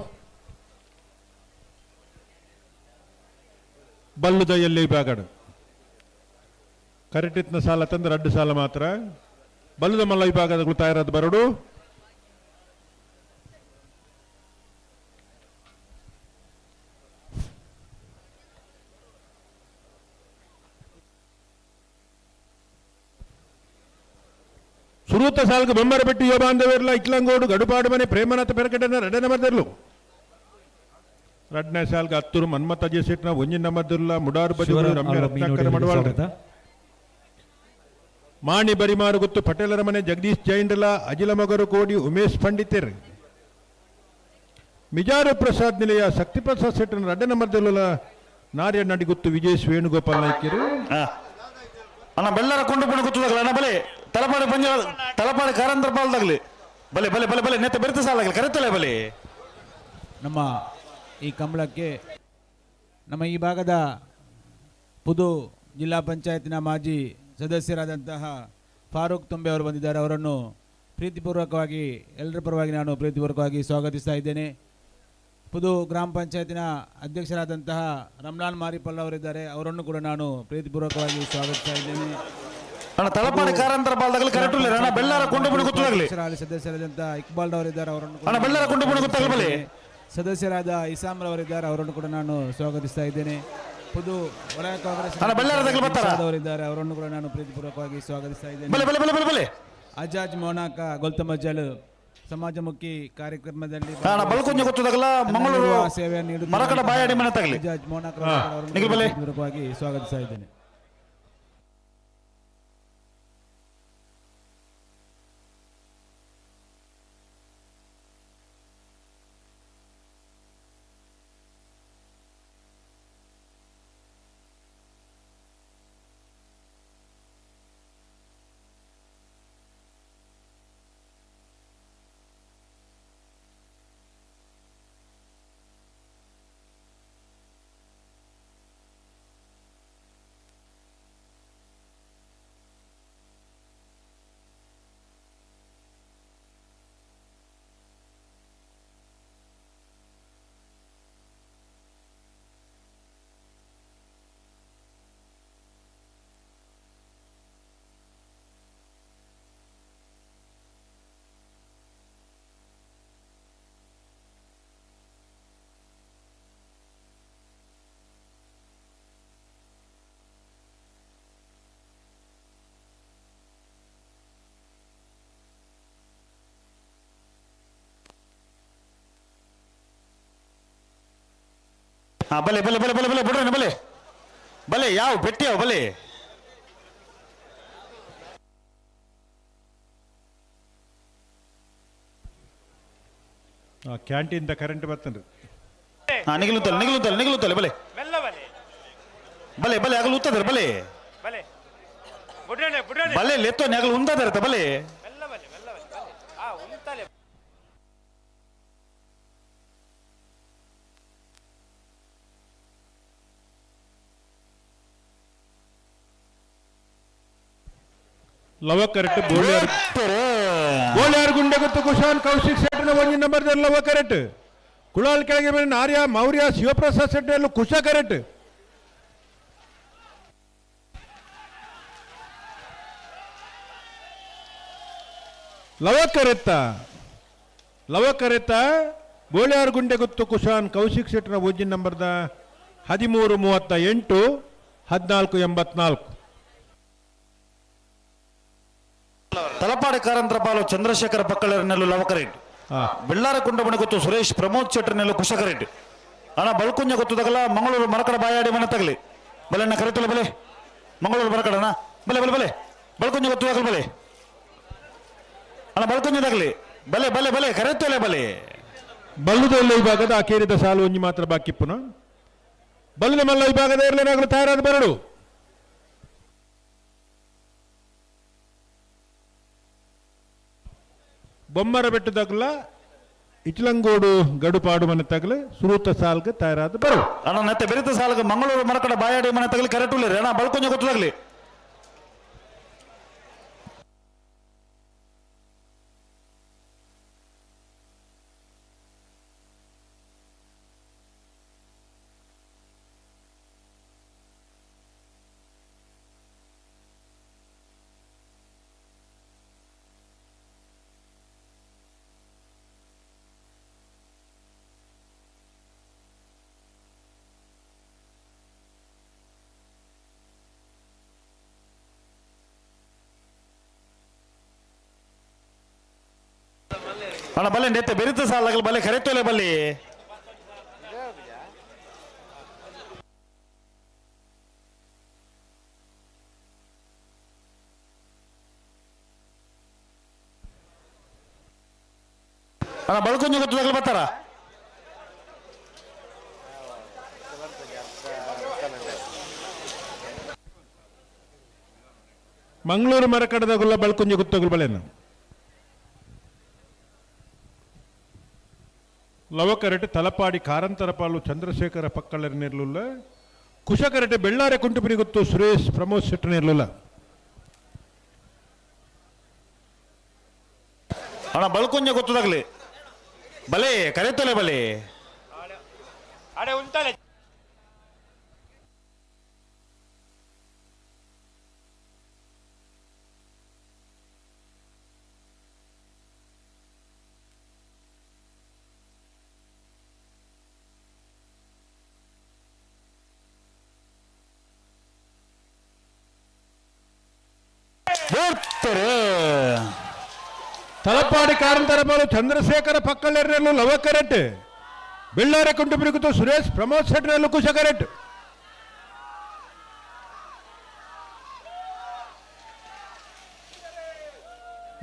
ಬಲ್ಲುದ ಎಲ್ಲೆ ವಿಭಾಗಡು ಕರೆಕ್ಟ್ ಸಾಲ ತಂದ್ರೆ ಅಡ್ಡು ಸಾಲ ಮಾತ್ರ. ಬಲ್ಲುದ ಮಲ್ಲ ವಿಭಾಗದ ತಯಾರಾದ ಬರಡು. ಸುರೂತ ಸಾಲ್ಗ ಬೊಮ್ಮರ ಬೆಟ್ಟು ಯೋಬಾಂಧವೇರ್ಲ ಇಕ್ಲಂಗೋಡು ಗಡುಪಾಡು ಮನೆ ಪ್ರೇಮನಾಥ ಪೆರಕಟನ ರಡನೆ ಮರ್ದಿರ್ಲು. ರಡ್ನೇ ಸಾಲ್ಗ ಹತ್ತೂರು ಮನ್ಮಥ ಜೆಸೆಟ್ನ ಒಂಜಿನ ಮದ್ದಿರ್ಲ ಮುಡಾರು ಬಜೂರು ರಮ್ಯ ರತ್ನಾಕರ ಮಡವಾಳ ಮಾಣಿ ಬರಿಮಾರು ಗೊತ್ತು ಪಟೇಲರ ಮನೆ ಜಗದೀಶ್ ಜೈಂಡಲ ಅಜಿಲ ಮಗರು ಕೋಡಿ ಉಮೇಶ್ ಪಂಡಿತರ್ ಮಿಜಾರು ಪ್ರಸಾದ್ ನಿಲಯ ಶಕ್ತಿ ಪ್ರಸಾದ್ ಶೆಟ್ಟನ ರಡ್ಡನ ಮರ್ದಿರ್ಲ ನಾರ್ಯ ನಡಿಗುತ್ತು ವಿಜಯ್ ವೇಣುಗೋಪಾಲ್ ನಾಯ್ಕರು. ಅಣ್ಣ ಬೆಳ್ಳರ ಕೊಂಡು ಪುಣ ಗೊತ್ತದಾಗಲ ಅಣ್ಣ ಬಲೆ ತಲಪಾಡಿ ಪಂಜ ತಲಪಾಡಿ ಕಾರಂತರ ಪಾಲ್ದಾಗಲಿ ಬಲೆ ಬಲೆ ಬಲೆ ಬಲೆ ನೆತ್ತ ಬೆರೆತ ಸಾಲಾಗಲಿ ಕರೆತಲೆ ಬಲೆ. ನಮ್ಮ ಈ ಕಂಬಳಕ್ಕೆ ನಮ್ಮ ಈ ಭಾಗದ ಪುದು ಜಿಲ್ಲಾ ಪಂಚಾಯತ್ನ ಮಾಜಿ ಸದಸ್ಯರಾದಂತಹ ಫಾರೂಕ್ ತುಂಬೆ ಅವರು ಬಂದಿದ್ದಾರೆ. ಅವರನ್ನು ಪ್ರೀತಿಪೂರ್ವಕವಾಗಿ ಎಲ್ಲರ ಪರವಾಗಿ ನಾನು ಪ್ರೀತಿಪೂರ್ವಕವಾಗಿ ಸ್ವಾಗತಿಸ್ತಾ ಇದ್ದೇನೆ. ಪುದು ಗ್ರಾಮ ಪಂಚಾಯತಿನ ಅಧ್ಯಕ್ಷರಾದಂತಹ ರಮ್ಲಾನ್ ಮಾರಿಪಲ್ ಅವರಿದ್ದಾರೆ, ಅವರನ್ನು ಕೂಡ ನಾನು ಪ್ರೀತಿಪೂರ್ವಕವಾಗಿ ಸ್ವಾಗತಿಸ್ತಾ ಇದ್ದೇನೆ. ತಲಪಾಡಿ ಕಾರಂತರ ಬಾಲ್ದಾಗಲಿ ಕರೆಕ್ಟ್ ಇಲ್ಲ ಅಣ್ಣ ಬೆಳ್ಳಾರ ಕೊಂಡು ಪುಣ ಗೊತ್ತಾಗಲಿ. ಸದಸ್ಯರಾದಂತಹ ಇಕ್ಬಾಲ್ ಅವರಿದ್ದಾರೆ, ಅವರನ್ನು ಅಣ್ಣ ಬೆಳ್ಳಾರ ಕೊಂಡು ಪುಣ ಗೊತ್ತಾಗಲಿ. ಸದಸ್ಯರಾದ ಇಸಾಮ್ ರವರಿದ್ದಾರೆ, ಅವರನ್ನು ಕೂಡ ನಾನು ಸ್ವಾಗತಿಸ್ತಾ ಇದ್ದೇನೆ. ಪುದು ವಲಯ ಕಾಂಗ್ರೆಸ್ ಅವರಿದ್ದಾರೆ, ಅವರನ್ನು ಕೂಡ ನಾನು ಪ್ರೀತಿಪೂರ್ವಕವಾಗಿ ಸ್ವಾಗತಿಸ್ತಾ ಇದ್ದೇನೆ. ಅಜಾಜ್ ಮೋನಾಕ ಗೊಲ್ತಮಜ್ಜಲ್ ಸಮಾಜಮುಖಿ ಕಾರ್ಯಕ್ರಮದಲ್ಲಿ ಸೇವೆಯನ್ನು ಅಜಾಜ್ ಮೋನಾಕ ಪ್ರೀತಿಪೂರ್ವಕವಾಗಿ ಸ್ವಾಗತಿಸ್ತಾ ಇದ್ದೇನೆ. ಬಲೆ ಬಲೆ ಬಲೆ ಬಲೆ ಬಲೆ ಬಿಡ್ರಿ ಬಲೆ. ಬಲೆ ಯಾವ ಬೆಟ್ಟಿ ಯಾವ ಬಲೆ. Canteen the current ಬರ್ತನ್ರಿ. ನಿಗಲುತ್ತಲ್ಲ ನಿಗಲುತ್ತಲ್ಲ ನಿಗಲುತ್ತಲ್ಲ ಬಲೆ ಬಲೆ ಬಲೆ ಆಗಲು ಉತ್ತದರ ಬಲೆ ಬಲೆ ಲೆತ್ತೋ ಆಗಲು ಉಂತದರತ ಬಲೆ. ಲವ ಕರೆಕ್ಟ್ ಬೋಳ್ಯಾರ್ ಬೋಳ್ಯಾರ್ ಗುಂಡೆ ಗೊತ್ತು ಕುಶಾನ್ ಕೌಶಿಕ್ ಶೆಟ್ಟರ್ನ ಒಂದು ನಂಬರ್ ಲವ ಕರೆಕ್ಟ್. ಕುಳಾಲ್ ಕೆಳಗೆ ಮೇಲೆ ಆರ್ಯ ಮೌರ್ಯ ಶಿವಪ್ರಸಾದ್ ಶೆಟ್ಟರ್ ಕುಶ ಕರೆಕ್ಟ್. ಲವ ಕರೆತ್ತ ಲವ ಕರೆತ್ತ ಬೋಳ್ಯಾರ್ ಗುಂಡೆ ಗೊತ್ತು ಕುಶಾನ್ ಕೌಶಿಕ್ ಶೆಟ್ಟರ್ನ ಒಂಜಿನ ನಂಬರ್ದ 13:38 14:84. ತಲಪಾಡಿ ಕಾರಂತರ ಪಾಲು ಚಂದ್ರಶೇಖರ ಪಕ್ಕಳರ್ನೆಲ್ಲು ಲವಕರೆಡ್ಡಿ. ಬೆಳ್ಳಾರ ಕುಂಡಮಣಿ ಗೊತ್ತು ಸುರೇಶ್ ಪ್ರಮೋದ್ ಶೆಟ್ಟರ್ನೆಲ್ಲು ಕುಶಕರೆಡ್ಡಿ. ಅಣ್ಣ ಬಳ್ಕುಂಜ ಗೊತ್ತು ತಗಲ ಮಂಗಳೂರು ಮರಕಡ ಬಾಯಾಡಿ ಮನೆ ತಗಲಿ ಬಲೆ ಅಣ್ಣ ಕರೆತಲ್ಲ ಬಲೆ ಮಂಗಳೂರು ಮರಕಡಣ್ಣ ಬಲೆ ಬಲೆ ಬಲೆ ಬಳ್ಕುಂಜ ಗೊತ್ತು ತಗಲ್ ಬಲೆ ಅಣ್ಣ ಬಳ್ಕುಂಜ ತಗಲಿ ಬಲೆ ಬಲೆ ಬಲೆ ಕರೆತಲೆ ಬಲೆ. ಬಲ್ಲುದಲ್ಲ ವಿಭಾಗದ ಅಕೇರಿದ ಸಾಲು ಒಂಜಿ ಮಾತ್ರ ಬಾಕಿಪ್ಪುನ ಬಲ್ಲದ ಮಲ್ಲ ವಿಭಾಗದ ಇರಲೇನಾಗಲು ತಯಾರಾದ ಬರಡು. ಬೊಮ್ಮರ ಬೆಟ್ಟದಾಗಲ ಇಚ್ಲಂಗೋಡು ಗಡುಪಾಡು ಮನೆ ತಗಲು ಸುರೂತ ಸಾಲ್ಗೆ ತಯಾರಾದ ಬರು. ಅಣ್ಣ ನತ್ತೆ ಬೆರಿತ ಸಾಲ್ಗೆ ಮಂಗಳೂರು ಮರಕಡ ಬಾಯಾಡಿ ಮನೆ ತಗಲಿ ಕರೆಟುಲ್ಲ ಅಣ್ಣ ಬಳ್ಕೊಂಜ ಗೊತ್ತದಾಗಲಿ. ಅಣ್ಣ ಬಲೆ ನೆತ್ತೆ ಬೆರಿತ ಸಾಲಾಗಲಿ ಬಲೆ ಕರೆತೋಲೆ ಬಲ್ಲಿ. ಅಣ್ಣ ಬಳ್ಕುಂಜ ಗೊತ್ತದಾಗಲಿ ಬರ್ತಾರ. ಮಂಗಳೂರು ಮರಕಡದಾಗುಲ್ಲ ಬಳ್ಕುಂಜ ಗೊತ್ತೋಗಲ್ ಬಲೇನು. ಲವಕರೆಟೆ ತಲಪಾಡಿ ಕಾರಂತರಪಾಲು ಚಂದ್ರಶೇಖರ ಪಕ್ಕಳರ್ನಿರ್ಲಿಲ್ಲ. ಕುಶಕರೆಟೆ ಬೆಳ್ಳಾರೆ ಕುಂಟುಪಿನಿ ಗೊತ್ತು ಸುರೇಶ್ ಪ್ರಮೋದ್ ಶೆಟ್ಟರ್ನಿರ್ಲಿಲ್ಲ. ಅಣ್ಣ ಬಳ್ಕುಂಜ ಗೊತ್ತದಾಗಲಿ ಬಲೆ ಕರೆತಲೆ ಬಲೆ. ತಲಪಾಡಿ ಕಾರಂತರಪಾಲು ಚಂದ್ರಶೇಖರ ಪಕ್ಕಳೆರಲು ಲವ ಕರೆಟ್. ಬೆಳ್ಳಾರೆ ಕುಂಟುಪಿನಿ ಸುರೇಶ್ ಪ್ರಮೋದ್ ಶೆಟ್ಟರ್ನಲ್ಲೂ ಕುಶ ಕರೆಟ್.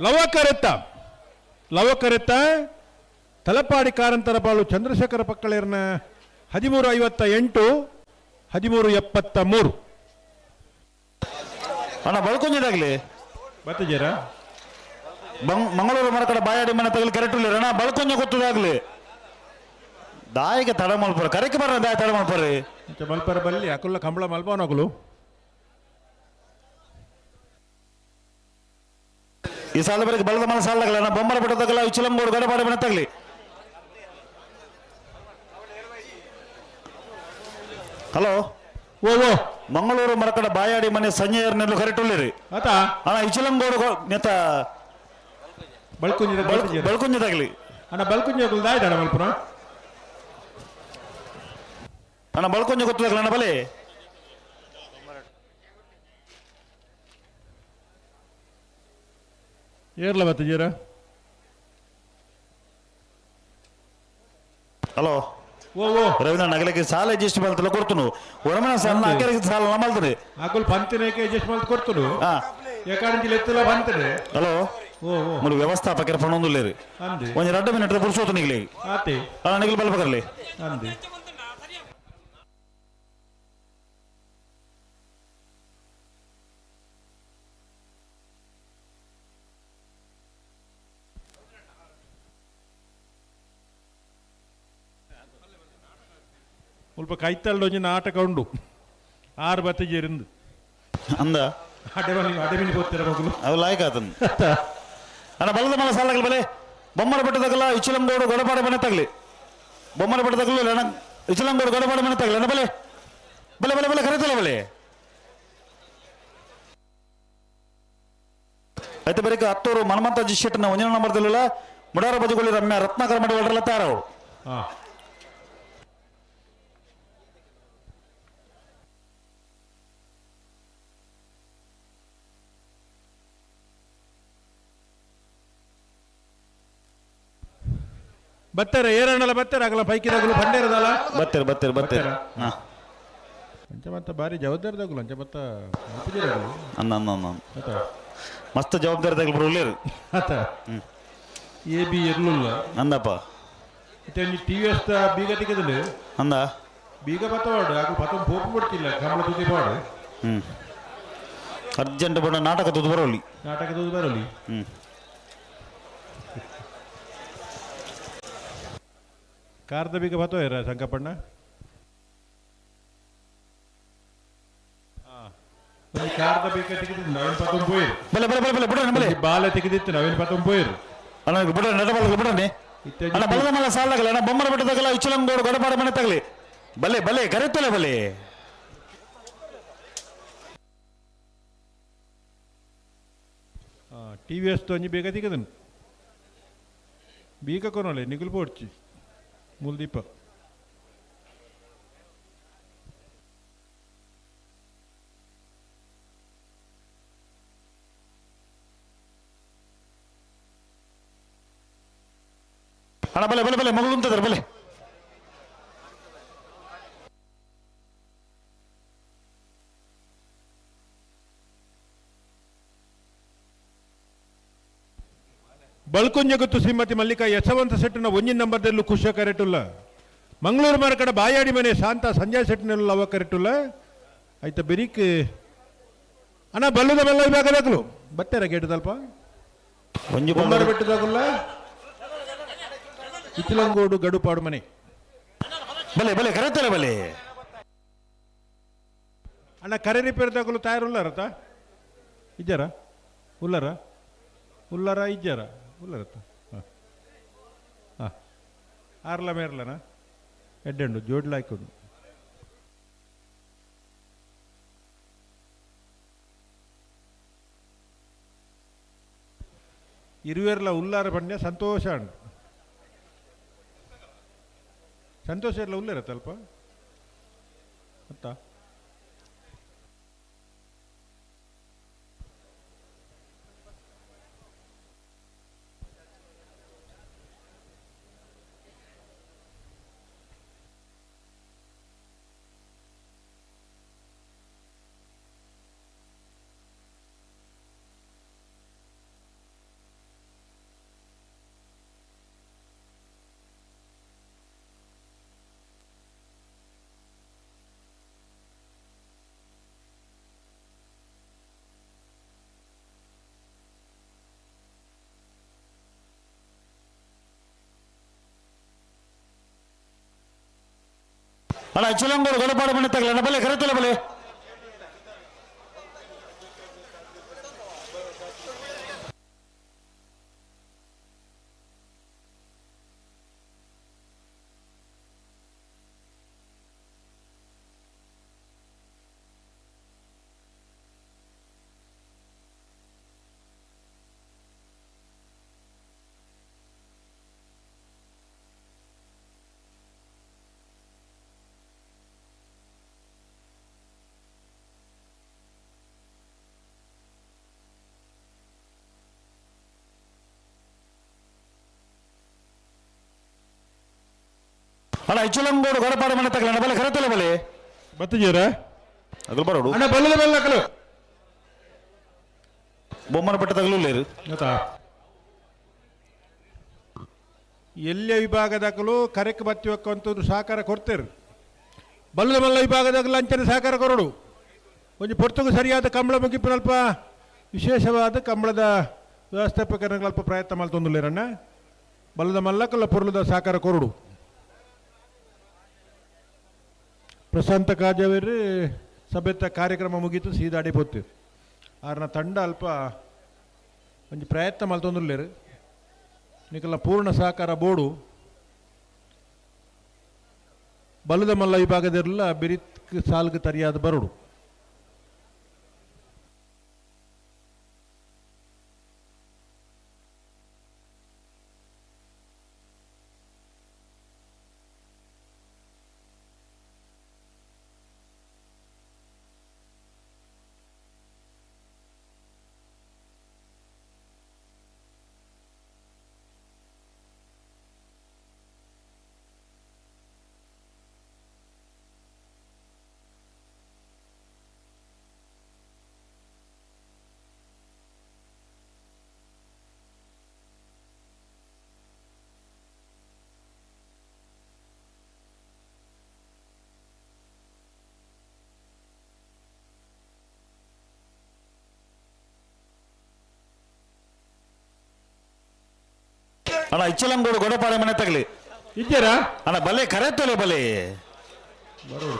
ಲವ ಕರೆತ್ತ ಲವ ಕರೆತ್ತ ತಲಪಾಡಿ ಕಾರಂತರಪಾಲು ಚಂದ್ರಶೇಖರ ಪಕ್ಕಳೇರ್ನ 13:58 13:73. ಅಣ್ಣ ಬಳ್ಕುಂಜದಾಗ್ಲಿ ಬತ್ತಿದ್ದೀರಾ? ಮಂಗಳೂರು ಮರಕಡ ಬಾಯಾಡಿ ಮನೆ ತಗಲಿ ಕರೆಟುಲ್ಲ ಅಣ್ಣ ಬಳ್ಕುಂಜ ಗೊತ್ತದಾಗ್ಲಿ. ದಾಯಿಗೆ ತಡ ಮಲ್ಪರ ಕರೆಕ್ಕೆ ಬರ ದಾಯ ತಡ ಮಲ್ಪರಿ ಮಲ್ಪರ ಬಲ್ಲಿ ಅಕುಲ್ಲ ಕಂಬಳ ಮಲ್ಪವನಕುಲು. ಈ ಸಾಲ ಬರಕ್ಕೆ ಬಲದ ಮನ ಸಾಲ ಅಣ್ಣ ಬೊಮ್ಮರ ಬಿಟ್ಟದಾಗಲ್ಲ ಇಚ್ಚಲಂಗೋಡು ಗಡಪಾಡಿ ಮನೆ ತಗಲಿ. ಹಲೋ ಓ ಓ ಮಂಗಳೂರು ಮರಕಡ ಬಾಯಾಡಿ ಮನೆ ಸಂಜಯರ್ನೆಲ್ಲು ಕರೆಟುಲ್ಲಿರಿ. ಆತ ಅಣ್ಣ ಇಚ್ಚಲಂಗೋಡು ನೆತ್ತ ಬಳ್ಕುಂಜ ಬಳ್ಕುಂಜದಾಗ್ಲಿ. ಅಣ್ಣ ಬಳ್ಕುಂಜ ದಾಯ್ದಾಣ ಮಲ್ಪುನ. ಅಣ್ಣ ಬಳ್ಕುಂಜ ಗೊತ್ತದಾಗಲ್ಲ ಅಣ್ಣ ಬಲೆ. ಏರ್ಲ ಬತ್ತಿದ್ದೀರಾ? ಹಲೋ ರವೀಂದ್ರ ನಗಲಕ್ಕೆ ಸಾಲ ಅಡ್ಜಸ್ಟ್ ಮಾಡ್ತಲ್ಲ ಕೊಡ್ತನು ಒರಮನ ಸಾಲ ಅಕ್ಕರಿಗೆ ಸಾಲ ನಮ್ಮಲ್ತದೆ ಅಕುಲ್ ಪಂತಿನೇಕೆ ಅಡ್ಜಸ್ಟ್ ಮಾಡ್ತು ಕೊಡ್ತನು ಏಕಾಂಜಿಲ್ ಎತ್ತಲ ಬಂತದೆ. ಹಲೋ, ಮುಲು ವ್ಯವಸ್ಥಾಪಕರ ಪಣೊಂದುಲ್ಲೇರು. ಅಂದೆ. ಒಂಜಿ 2 ಮಿನಿಟ್ ಪುರುಷೋತ್ತು ನಿಗ್ಲಿ. ಆತೆ. ಅಲ್ಲ ನಿಗ್ಲಿ ಬಲ್ಪಕರ್ಲಿ. ಅಂದೆ. ಮುಲ್ಪ ಕೈತಲ್ಡ್ ಒಂಜಿ ನಾಟಕ ಉಂಡು 6 ಬತ್ತಿಜೇರಿಂದು ಅಂದ ಅಡೆಮಿನಿ ಪೋತಿರ ಮಗುಲು ಅವು ಲಾಯಕ್ ಆತನ್ ಅಣ್ಣ ಬಲದ ಮಲ ಸಾಲಗಲ್ ಬಲೆ ಬೊಮ್ಮನ ಬೆಟ್ಟದಾಗಲ್ಲ ಇಚಿಲಂಗೋಡು ಗೊಡಪಾಡ ಮನೆ ತಗಲಿ ಬೊಮ್ಮನ ಬೆಟ್ಟದಾಗಲು ಅಣ್ಣ ಇಚಿಲಂಗೋಡು ಗೊಡಪಾಡ ಮನೆ ತಗಲಿ ಅಣ್ಣ ಬಲೆ ಬಲೆ ಬಲೆ ಬಲೆ ಕರೆತಲ್ಲ ಬಲೆ అయితే ಬರೀಕ ಹತ್ತೂರು ಮನ್ಮಂತ ಜಿಶೆಟ್ನ ಒಂಜನ ನಂಬರ್ದಲ್ಲ ಮುಡಾರ ಬಜುಗೊಳ್ಳಿ ರಮ್ಯ ರತ್ನಾಕರ ಮಡಿವಾಳರೆಲ್ಲ ತಯಾರವು. ಬತ್ತಾರೆ ಏರಣ್ಣಲ ಬತ್ತಾರೆ ಆಗಲ ಪೈಕಿದಾಗಲು ಬಂಡೇರದಲ್ಲ ಬತ್ತಾರೆ ಬತ್ತಾರೆ ಬತ್ತಾರೆ. ಅಂಚ ಮತ್ತೆ ಬಾರಿ ಜವಾಬ್ದಾರಿದಾಗಲು ಅಂಚ ಮತ್ತ ಅನ್ನ ಅನ್ನ ಅನ್ನ ಮಸ್ತ್ ಜವಾಬ್ದಾರಿದಾಗಲು ಬರುಲೇರು ಆತ ಎ ಬಿ ಇರ್ಲಿಲ್ಲ ಅಂದಪ್ಪ. ಇತ್ತೆ ಒಂಜಿ ಟಿ ವಿ ಎಸ್ ಬೀಗ ತಿಕ್ಕದಲ್ಲಿ ಅಂದ ಬೀಗ ಬತ್ತವಾಡು ಆಗಲು ಪತ್ತ ಪೋಪು ಬಿಡ್ತಿಲ್ಲ ಕಮಲ ತುದಿ ಪಾಡು. ಅರ್ಜೆಂಟ್ ಬಣ್ಣ ನಾಟಕ ತುದು ಬರೋಲಿ ನಾಟಕ ತುದು ಬರೋಲಿ. ಕಾರ್ದ ಬೀಗ ಬತ್ತೋ ಇರ ಸಂಕಪ್ಪಣ್ಣ ಒಂದು ಕಾರ್ದ ಬೀಗ ತೆಗೆದಿತ್ತು ನವೀನ್ ಪತ್ತೊಂದು ಪೋಯಿರು. ಬಲೆ ಬಲೆ ಬಲೆ ಬಲೆ ಬಿಡೋಣ ಬಲೆ ಬಾಲೆ ತೆಗೆದಿತ್ತು ನವೀನ್ ಪತ್ತೊಂದು ಪೋಯಿರು. ಅಣ್ಣ ಬಿಡೋಣ ನಡಬಲ್ಲ ಬಿಡೋಣ ಅಣ್ಣ ಬಲದ ಮಲ ಸಾಲಾಗಲ್ಲ ಅಣ್ಣ ಬೊಮ್ಮನ ಬೆಟ್ಟದಾಗಲ್ಲ ಇಚ್ಚಲಂಗೋಡು ಗೊಡಪಾಡ ಮನೆ ತಗಲಿ ಬಲೆ ಬಲೆ ಕರೆತಲೆ ಬಲೆ. ಟಿ ವಿ ಎಸ್ ಒಂಜಿ ಬೇಗ ತೆಗೆದನು ಬೀಗ ಕೊನೊಲೆ ನಿಗುಲು ಪೋಡ್ಚಿ ಮುಲ್ದೀಪ. ಅಣ್ಣ ಬಲೆ ಬಲೆ ಬಲೆ ಮಗಳು ಉಂಟದ್ರ ಬಲೆ. ಬಳ್ಕುಂಜ ಗೊತ್ತು ಶ್ರೀಮತಿ ಮಲ್ಲಿಕಾ ಯಶವಂತ ಸೆಟ್ಟಿನ ಒಂಜಿನ ನಂಬರ್ದಲ್ಲೂ ಖುಷಿ ಕರೆಟುಲ್ಲ ಮಂಗಳೂರು ಮಾರ್ಕಡ ಬಾಯಾಡಿ ಮನೆ ಶಾಂತ ಸಂಜಯ್ ಸೆಟ್ಟಿನಲ್ಲೂ ಅವ ಕರೆಟುಲ್ಲ ಆಯ್ತಾ ಬೆರಿಕ್ ಅಣ್ಣ ಬಲ್ಲದ ಬಲ್ಲ ಇವಾಗ ಬತ್ತೆರ ಗೇಟದಲ್ಪ ಒಂಜಿ ಬೊಂಬಾರ ಬೆಟ್ಟದಾಗುಲ್ಲ ಇತ್ತಿಲಂಗೋಡು ಗಡುಪಾಡು ಮನೆ ಬಲೆ ಬಲೆ ಕರೆತಲೆ ಬಲೆ. ಅಣ್ಣ ಕರೆ ರಿಪೇರ್ ದಾಗಲು ತಯಾರು ಉಲ್ಲಾರತ ಇಜ್ಜಾರ ಉಲ್ಲಾರ ಉಲ್ಲಾರ ಇಜ್ಜಾರ ಉಲ್ಲಾರತ್ತ ಹಾಂ ಹಾಂ ಆರ್ಲ ಮೇರ್ಲನ ಎಡ್ಡೆಂಡು ಜೋಡ್ಲ ಹಾಕೊಂಡು ಇರುವೆರ್ಲ ಉಲ್ಲಾರ ಪಂಡ್ಯ ಸಂತೋಷ ಉಂಡು ಸಂತೋಷ ಇರಲ್ಲ ಉಲ್ಲೇರತ್ತ ಅಲ್ಪ ಅತ್ತ ಅಣ್ಣ ಚಿಲಂಗೋಡು ಗಡಪಾಡು ಮನೆ ತಗಲ ಅಣ್ಣ ಬಲೆ ಕರೆತಲೆ ಬಲೆ. ಅಣ್ಣ ಇಚ್ಚಲಂಗೋಡು ಗೊಡಪಾಡು ಮನೆ ತಗಲಣ್ಣ ಬಲೆ ಕರೆತಲೆ ಬಲೆ ಬತ್ತಿಜೀರ ಅಗಲು ಬರೋಡು ಅಣ್ಣ ಬಲ್ಲದ ಬಲ್ಲ ಅಕಲು ಬೊಮ್ಮನ ಪಟ್ಟ ತಗಲು ಗೊತ್ತಾ ಎಲ್ಲೇ ವಿಭಾಗದಾಗಲೂ ಕರೆಕ್ ಬತ್ತಿವಕ್ಕಂಥದ್ದು ಸಹಕಾರ ಕೊಡ್ತೇರು. ಬಲ್ಲದ ಮಲ್ಲ ವಿಭಾಗದಾಗಲೂ ಅಂಚನೆ ಸಹಕಾರ ಕೊರಡು. ಒಂಜಿ ಪೊರ್ತುಗು ಸರಿಯಾದ ಕಂಬಳ ಮುಗಿಪಿನಲ್ಪ ವಿಶೇಷವಾದ ಕಂಬಳದ ವ್ಯವಸ್ಥಾಪಕರ ಅಲ್ಪ ಪ್ರಯತ್ನ ಮಲ್ತೊಂದುಲ್ಲೇರಣ್ಣ. ಬಲ್ಲದ ಮಲ್ಲಕಲ್ಲ ಪೊರ್ಲದ ಸಹಕಾರ ಕೊರಡು. ಪ್ರಶಾಂತ ಕಾಜವೇರಿ ಸಭೆತ ಕಾರ್ಯಕ್ರಮ ಮುಗೀತು ಸೀದಾಡಿ ಪೊತ್ತಿರು. ಆರ್ನ ತಂಡ ಅಲ್ಪ ಒಂಜಿ ಪ್ರಯತ್ನ ಮಲ್ತೊಂದುಲ್ಲೇರು. ನಿಕಲ್ನ ಪೂರ್ಣ ಸಹಕಾರ ಬೋಡು. ಬಲ್ಲದ ಮಲ್ಲ ವಿಭಾಗದಿರಲ್ಲ ಬಿರಿತ್ ಸಾಲ್ಗ್ ತರಿಯಾದ ಬರೋಡು. ಅಣ್ಣ ಇಚ್ಚಲಂಗೋಡು ಗೊಡಪಾಡೆ ಮನೆ ತಗಲಿ ಇದ್ದೀರಾ ಅಣ್ಣ ಬಲೆ ಕರೆತಲೆ ಬಲೆ ಬರೋಡು.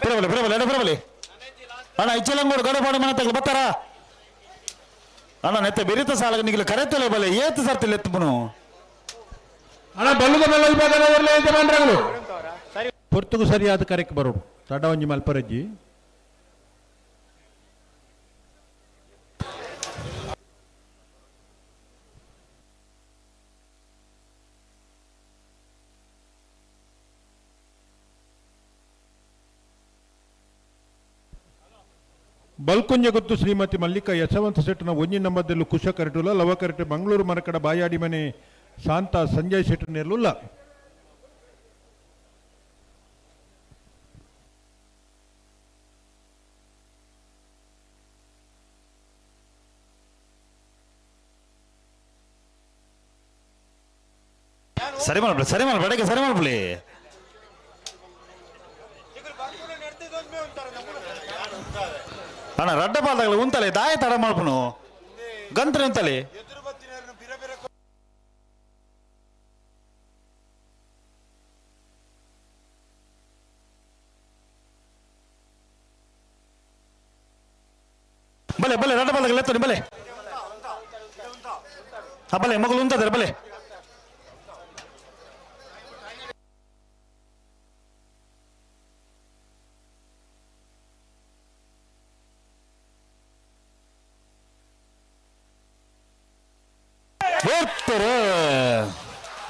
ಬಿರಬಲೆ ಬಿರಬಲೆ ಅಣ್ಣ ಬಿರಬಲೆ ಅಣ್ಣ ಇಚ್ಚಲಂಗೋಡು ಗೊಡಪಾಡು ಮನೆ ತಗಲಿ ಬತ್ತಾರ ಅಣ್ಣ ನೆತ್ತ ಬೆರಿತ ಸಾಲಗ ನಿಗಲು ಕರೆತಲೆ ಬಲೆ ಏತು ಸರ್ತಿಲ್ಲ ಎತ್ತುಪುನು ಅಣ್ಣ ಬಲ್ಲದ ಮಲ್ಲ ವಿಭಾಗದವರಲ್ಲೇ ಯಜಮಾನ್ರಗಳು ಪೊರ್ತುಗು ಸರಿಯಾದ ಕರೆಕ್ ಬರೋಡು. ತಡ ಒಂಜಿ ಮಲ್ಪರಜ್ಜಿ. ಬಲ್ಕುಂಜ ಗೊತ್ತು ಶ್ರೀಮತಿ ಮಲ್ಲಿಕಾ ಯಶವಂತ ಶೆಟ್ಟನ ಒಂಜಿ ನಂಬರ್ದಲ್ಲೂ ಕುಶ ಕರೆಟುಲ ಲವ ಕರೆಟು ಮಂಗಳೂರು ಮರಕಡ ಬಾಯಾಡಿ ಮನೆ ಶಾಂತ ಸಂಜಯ್ ಶೆಟ್ಟನೇರ್ಲುಲ್ಲ. ಸರಿ ಮಾಡ್ಬಿಡಿ ಸರಿ ಮಾಡ್ಬೇಡ ಸರಿ ಮಾಡ್ಬಿಡಿ. ಅಣ್ಣ ರಡ್ಡ ಪಾಲ್ದಾಗಲ ಉಂತಲೆ ದಾಯ ತಡ ಮಾಡ್ಪುನು ಗಂತ್ರ ಉಂತಲೆ. ಬಲೆ ಬಲೆ ರಡ್ಡ ಪಾಲ್ದಾಗಲ ಎತ್ತನಿ ಬಲೆ. ಹಾ ಬಲೆ ಮಗಳು ಉಂತದಾರೆ ಬಲೆ.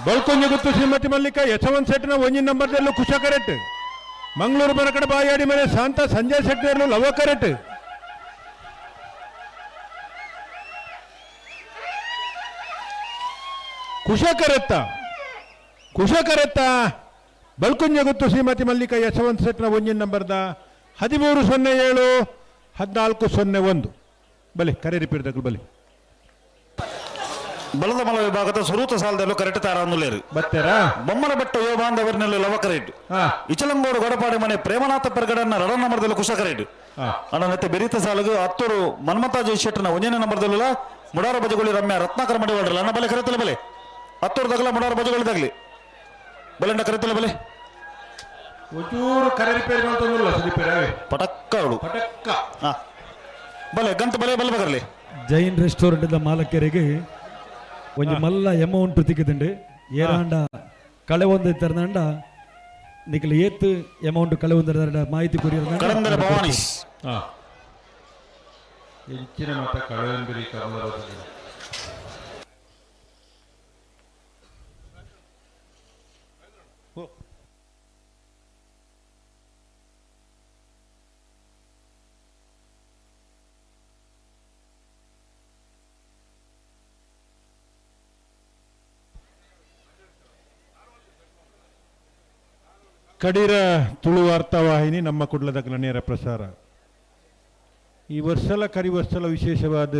ಬಲ್ಕೊಂಜ ಗುತ್ತು ಶ್ರೀಮತಿ ಮಲ್ಲಿಕಾ ಯಶವಂತ್ ಶೆಟ್ಟಿನ ಒಂಜಿ ನಂಬರ್ದಲ್ಲೂ ಕುಶ ಕರೆಟ್ ಮಂಗಳೂರು ಬರಕಡೆ ಬಾಯಾಡಿ ಮನೆ ಶಾಂತ ಸಂಜಯ್ ಶೆಟ್ಟಿಯಲ್ಲೂ ಲವ ಕರೆಟ್. ಕುಶ ಕರೆತ್ತ ಕುಶ ಕರೆತ್ತ ಬಲ್ಕುಂಜ ಗುತ್ತು ಶ್ರೀಮತಿ ಮಲ್ಲಿಕಾ ಯಶವಂತ್ ಶೆಟ್ಟಿನ ಒಂಜಿ ನಂಬರ್ದ 1307 1401. ಬಲೆ ಕರೆ ರಿಪೀಟ್ ಬಲೆ. ಬಲದ ಮಲ ವಿಭಾಗದ ಸುರೂತ ಸಾಲದಲ್ಲೂ ಕರೆಕ್ಟ್ ತಾರಾನುಲೇರು ಬತ್ತೇರಾ ಬೊಮ್ಮನ ಬೆಟ್ಟ ಯೋಬಾಂಧವರ್ನೆಲ್ಲ ಲವಕರೇಟ್ ಇಚಲಂಗೋಡು ಗೊಡಪಾಡಿ ಮನೆ ಪ್ರೇಮನಾಥ ಪೆರ್ಗಡನ್ನ ರಡ ನಂಬರ್ದಲ್ಲಿ ಕುಶಕರೇಟ್ ಅಣ್ಣನತ್ತೆ ಬೆರೀತ ಸಾಲಗು ಹತ್ತೂರು ಮನ್ಮಥ ಜಯಶೆಟ್ಟನ ಒಂದನೇ ನಂಬರ್ದಲ್ಲ ಮುಡಾರ ಬಜಗುಳಿ ರಮ್ಯ ರತ್ನಾಕರ ಮಡಿವಾಡ್ರಲ್ಲ ಅಣ್ಣ ಬಲೆ ಕರೆತಲ ಬಲೆ ಹತ್ತೂರು ತಗಲ ಮುಡಾರ ಬಜಗುಳಿ ತಗಲಿ ಬಲೆಂಡ ಕರೆತಲ ಬಲೆ ಒಂಚೂರು ಕರೆ ರಿಪೇರಿ ಮಾಡ್ತಂದಿಲ್ಲ ಸುದೀಪೇರೆ ಪಟಕ್ಕ ಅವಳು ಪಟಕ್ಕ ಹಾ ಬಲೆ ಗಂತ ಬಲೆ ಬಲೆ ಬಗರ್ಲಿ ಜೈನ್ ರೆಸ್ಟೋರೆಂಟ್ ಮಾಲಕರಿಗೆ ಒಂಜಿ ಮಲ್ಲ ಅಮೌಂಟ್ ತಿಕ್ಕಿದುಂಡು ಏರಾಂಡ ಕಳೆ ಒಂದು ತರದಂಡ ನಿಕಲ್ ಏತ್ ಅಮೌಂಟ್ ಕಳೆ ಒಂದು ಮಾಹಿತಿ ಕೊರಿಯರ್ ಕಡಂದರ ಭವಾನೀಶ್ ಹೆಚ್ಚಿನ ಮತ ಕಳೆಯಂಬಿರಿ ಕಮಲ ಕಡೀರ ತುಳು ವಾರ್ತಾವಾಹಿನಿ ನಮ್ಮ ಕುಡ್ಲದ ನೇರ ಪ್ರಸಾರ. ಈ ವರ್ಷಲ ಕರಿ ವರ್ಷಲ ವಿಶೇಷವಾದ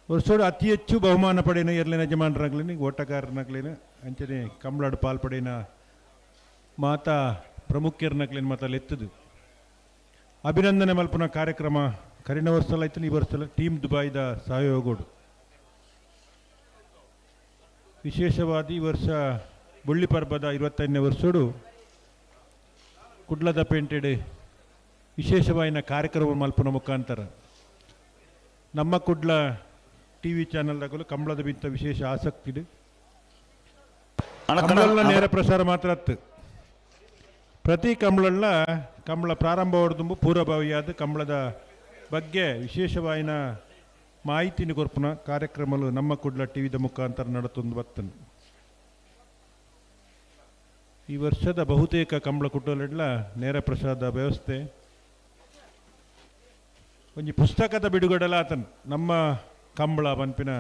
ವರ್ಷೋಡು ಅತಿ ಹೆಚ್ಚು ಬಹುಮಾನ ಪಡೆಯನ ಎರ್ಲಿನ ಯಜಮಾನರಾಗ್ಲಿನ ಓಟಗಾರನಾಗ್ಲಿನ ಅಂಚನೆ ಕಂಬಳಾಡು ಪಾಲ್ ಪಡೆಯನ ಮಾತಾ ಪ್ರಮುಖರ್ನಾಗ್ಲಿನ ಮಾತಲ್ಲಿ ಎತ್ತದು ಅಭಿನಂದನೆ ಮಲ್ಪನ ಕಾರ್ಯಕ್ರಮ ಕರಿನ ವರ್ಷಲ ಆಯ್ತು ಈ ವರ್ಷಲ ಟೀಮ್ ದುಬಾಯ್ದ ಸಹಯೋಗೋಡು. ವಿಶೇಷವಾದ ಈ ವರ್ಷ ಬೊಳ್ಳಿ ಪರ್ಬದ 25ನೇ ವರ್ಷೋಡು ಕುಡ್ಲದ ಪೇಂಟೆಡ್ ವಿಶೇಷವಾಯಿನ ಕಾರ್ಯಕ್ರಮ ಮಲ್ಪನ ಮುಖಾಂತರ ನಮ್ಮ ಕುಡ್ಲ ಟಿ ವಿ ಚಾನಲ್ದಾಗಲೂ ಕಂಬಳದ ಬಿಂತ ವಿಶೇಷ ಆಸಕ್ತಿ ಇದೆ. ಕಂಬಳನ ನೇರ ಪ್ರಸಾರ ಮಾತ್ರ ಅತ್ತು ಪ್ರತಿ ಕಂಬಳನ್ನ ಕಂಬಳ ಪ್ರಾರಂಭ ಹೊಡೆದುಂಬು ಪೂರ್ವಭಾವಿಯಾದ ಕಂಬಳದ ಬಗ್ಗೆ ವಿಶೇಷವಾಯಿನ ಮಾಹಿತಿನ ಕೊರ್ಪುನ ಕಾರ್ಯಕ್ರಮಗಳು ನಮ್ಮ ಕುಡ್ಲ ಟಿ ವಿದ ಮುಖಾಂತರ ನಡತೊಂದು ಬತ್ತನು. ಈ ವರ್ಷದ ಬಹುತೇಕ ಕಂಬಳ ಕುಟೋಲೆಡ್ಲ ನೇರ ಪ್ರಸಾದ ವ್ಯವಸ್ಥೆ ಒಂಜಿ ಪುಸ್ತಕದ ಬಿಡುಗಡೆಲ ಆತನು ನಮ್ಮ ಕಂಬಳ ಪನ್ಪಿನ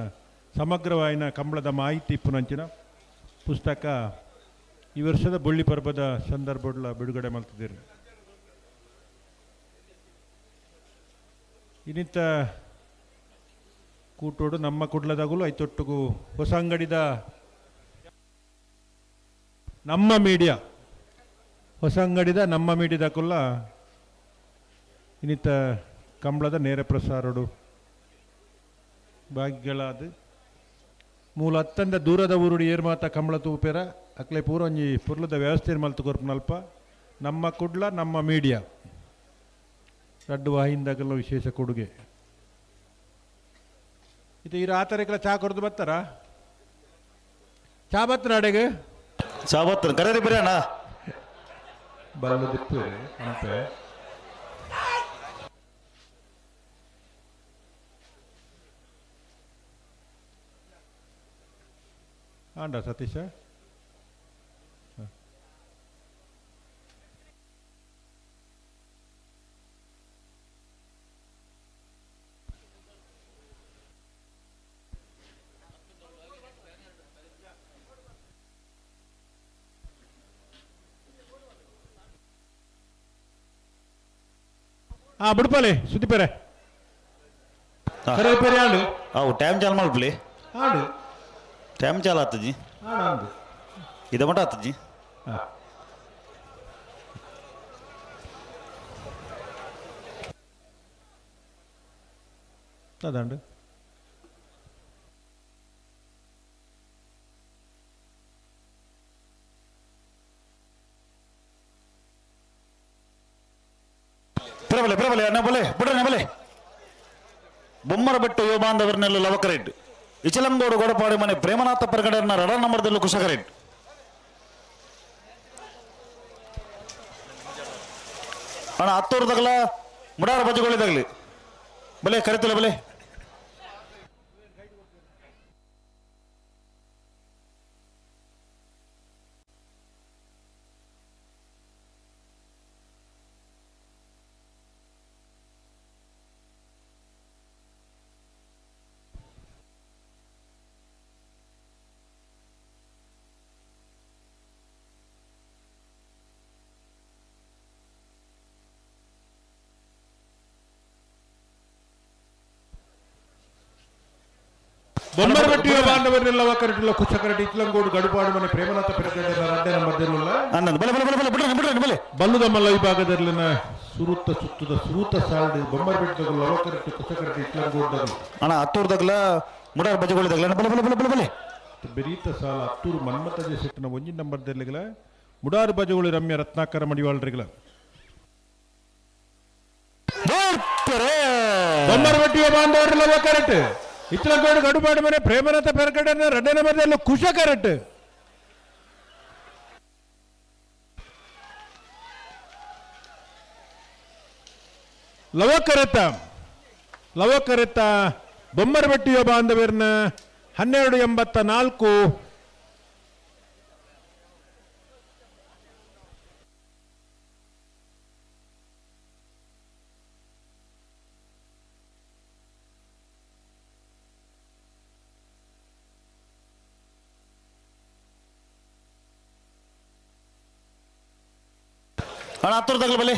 ಸಮಗ್ರವಾಯಿನ ಕಂಬಳದ ಮಾಹಿತಿ ಇಪ್ಪುನಂಚಿನ ಪುಸ್ತಕ ಈ ವರ್ಷದ ಬೊಳ್ಳಿ ಪರ್ಬದ ಸಂದರ್ಭಡ್ಲ ಬಿಡುಗಡೆ ಮಾಡ್ತಿದ್ದೀರಿ. ಇನ್ನಿತ ಕೂಟೋಡು ನಮ್ಮ ಕುಡ್ಲದಾಗಲೂ ಐತೊಟ್ಟಿಗೂ ಹೊಸ ಅಂಗಡಿದ ನಮ್ಮ ಮೀಡಿಯಾ ಹೊಸ ಅಂಗಡಿದ ನಮ್ಮ ಮೀಡಿಯಾದ ಕುಲ್ಲ ಇನ್ನಿತ ಕಂಬಳದ ನೇರ ಪ್ರಸಾರಡು ಭಾಗ್ಯಗಳಾದ ಮೂಲ ಅತ್ತಂದ ದೂರದ ಊರುಡು ಏರ್ ಮಾತ ಕಂಬಳ ತೂಪೇರ ಅಕ್ಲೆ ಪೂರ ಒಂಜಿ ಪುರ್ಲದ ವ್ಯವಸ್ಥೆ ಮಲ್ತು ಕೊರ್ಪುನಲ್ಪ ನಮ್ಮ ಕುಡ್ಲ ನಮ್ಮ ಮೀಡಿಯಾ ರಡ್ಡು ವಾಹಿಂದಾಗಲ್ಲ ವಿಶೇಷ ಕೊಡುಗೆ. ಇದು ಈ ರಾತ್ರಿಗಳ ಚಾ ಕೊಡ್ದು ಬರ್ತಾರ ಚಾ ಬತ್ತರ ಅಡೆಗೆ ಚಾ ಬತ್ತರ ಕರೆ ಬರೀ ಅಣ್ಣ ಬಲ್ಲದಿತ್ತು ಅಂತೆ ಆಂಡ ಸತೀಶ ಹಾ ಬುಡ್ಪಲೆ ಸುದ್ದಿಪೇರೆ ಕರೆ ಆಂಡು ಅವು ಟೈಮ್ ಚಾಲ್ ಮಲ್ಪಲಿ ಆಂಡು ಟೈಮ್ ಚಾಲ್ ಆತಜಿ ಆಂಡು ಇದ ಮಟ ಆತಜಿ. ಅದಾಂಡು ಪ್ರಬಲೆ ಪ್ರಬಲೆ ಅಣ್ಣ ಬಲೆ ಬಿಡ್ರಣ್ಣ ಬಲೆ ಬೊಮ್ಮರ ಬೆಟ್ಟು ಯೋಬಾಂಧವರ್ನೆಲ್ಲ ಲವಕರೇಟ್ ಇಚಲಂಗೋಡು ಗೊಡಪಾಡಿ ಮನೆ ಪ್ರೇಮನಾಥ ಪರ್ಗಡನ್ನ ರಡ ನಂಬರ್ದಲ್ಲೂ ಕುಶಕರೇಟ್ ಅಣ್ಣ ಹತ್ತೂರು ತಗಲ ಮುಡಾರ ಬಜ್ಜುಗಳು ತಗಲಿ ಬಲೆ ಕರಿತಿಲ್ಲ ಬಲೆ ಬೊಮ್ಮರಬೆಟ್ಟಿಯ ಬಾಂಧವರೆಲ್ಲ ಕರೆಟಿಲ್ಲ ಕುಚಕರಟಿ ಇತ್ಲಂಗೋಡು ಗಡುಪಾಡು ಮನೆ ಪ್ರೇಮನಾಥ ಪೆರಗಡ್ಡೆ ರಡ್ಡೆ ನಂಬರ್ದಿರಲಿಲ್ಲ. ಅನ್ನಂದು ಬಲೆ ಬಲೆ ಬಲೆ ಬಲೆ ಬಿಡ್ರಿ ಬಿಡ್ರಿ ಬಲೆ. ಬಲ್ಲುದ ಮಲ್ಲ ವಿಭಾಗದಲ್ಲಿನ ಸುರುತ್ತ ಸುತ್ತದ ಸುರುತ ಸಾಲ್ಡ್ ಬೊಮ್ಮರಬೆಟ್ಟದಗಳು ಲವಕರಟ್ಟಿ ಕುಚಕರಟಿ ಇತ್ಲಂಗೋಡು. ಅಣ್ಣ ಹತ್ತೂರ್ದಾಗಲ ಮುಡಾರ್ ಬಜಗೋಳಿದಾಗಲ ಬಲೆ ಬಲೆ ಬಲೆ ಬಲೆ ಬಲೆ. ಬೆರೀತ ಸಾಲ ಹತ್ತೂರು ಮನ್ಮಥ ಸೆಟ್ಟಿನ ಒಂಜಿನ ನಂಬರ್ ದೆರ್ಲಿಗಲ ಮುಡಾರು ಬಜಗೋಳಿ ರಮ್ಯ ರತ್ನಾಕರ ಮಡಿವಾಳ್ರಿಗಲ. ಬೊಮ್ಮರಬೆಟ್ಟಿಯ ಬಾಂಧವರೆಲ್ಲ ಕರೆಕ್ಟ್ ಇತ್ಲಂಗೋಡು ಗಡುಪಾಡು ಮನೆ ಪ್ರೇಮನಾಥ ಪೆರಗಡ್ಡೆ ರಡ್ಡೆ ನಂಬರ್ದಲ್ಲಿ ಕುಶ ಕರೆಕ್ಟ್. ಲವಕರೆತ ಲವಕರೆತ ಬೊಮ್ಮರಬೆಟ್ಟಿಯ ಬಾಂಧವ್ಯರ್ನ 12.84. ಅಣ್ಣ ಹತ್ತೂರ್ದಾಗಲ ಬಲೆ.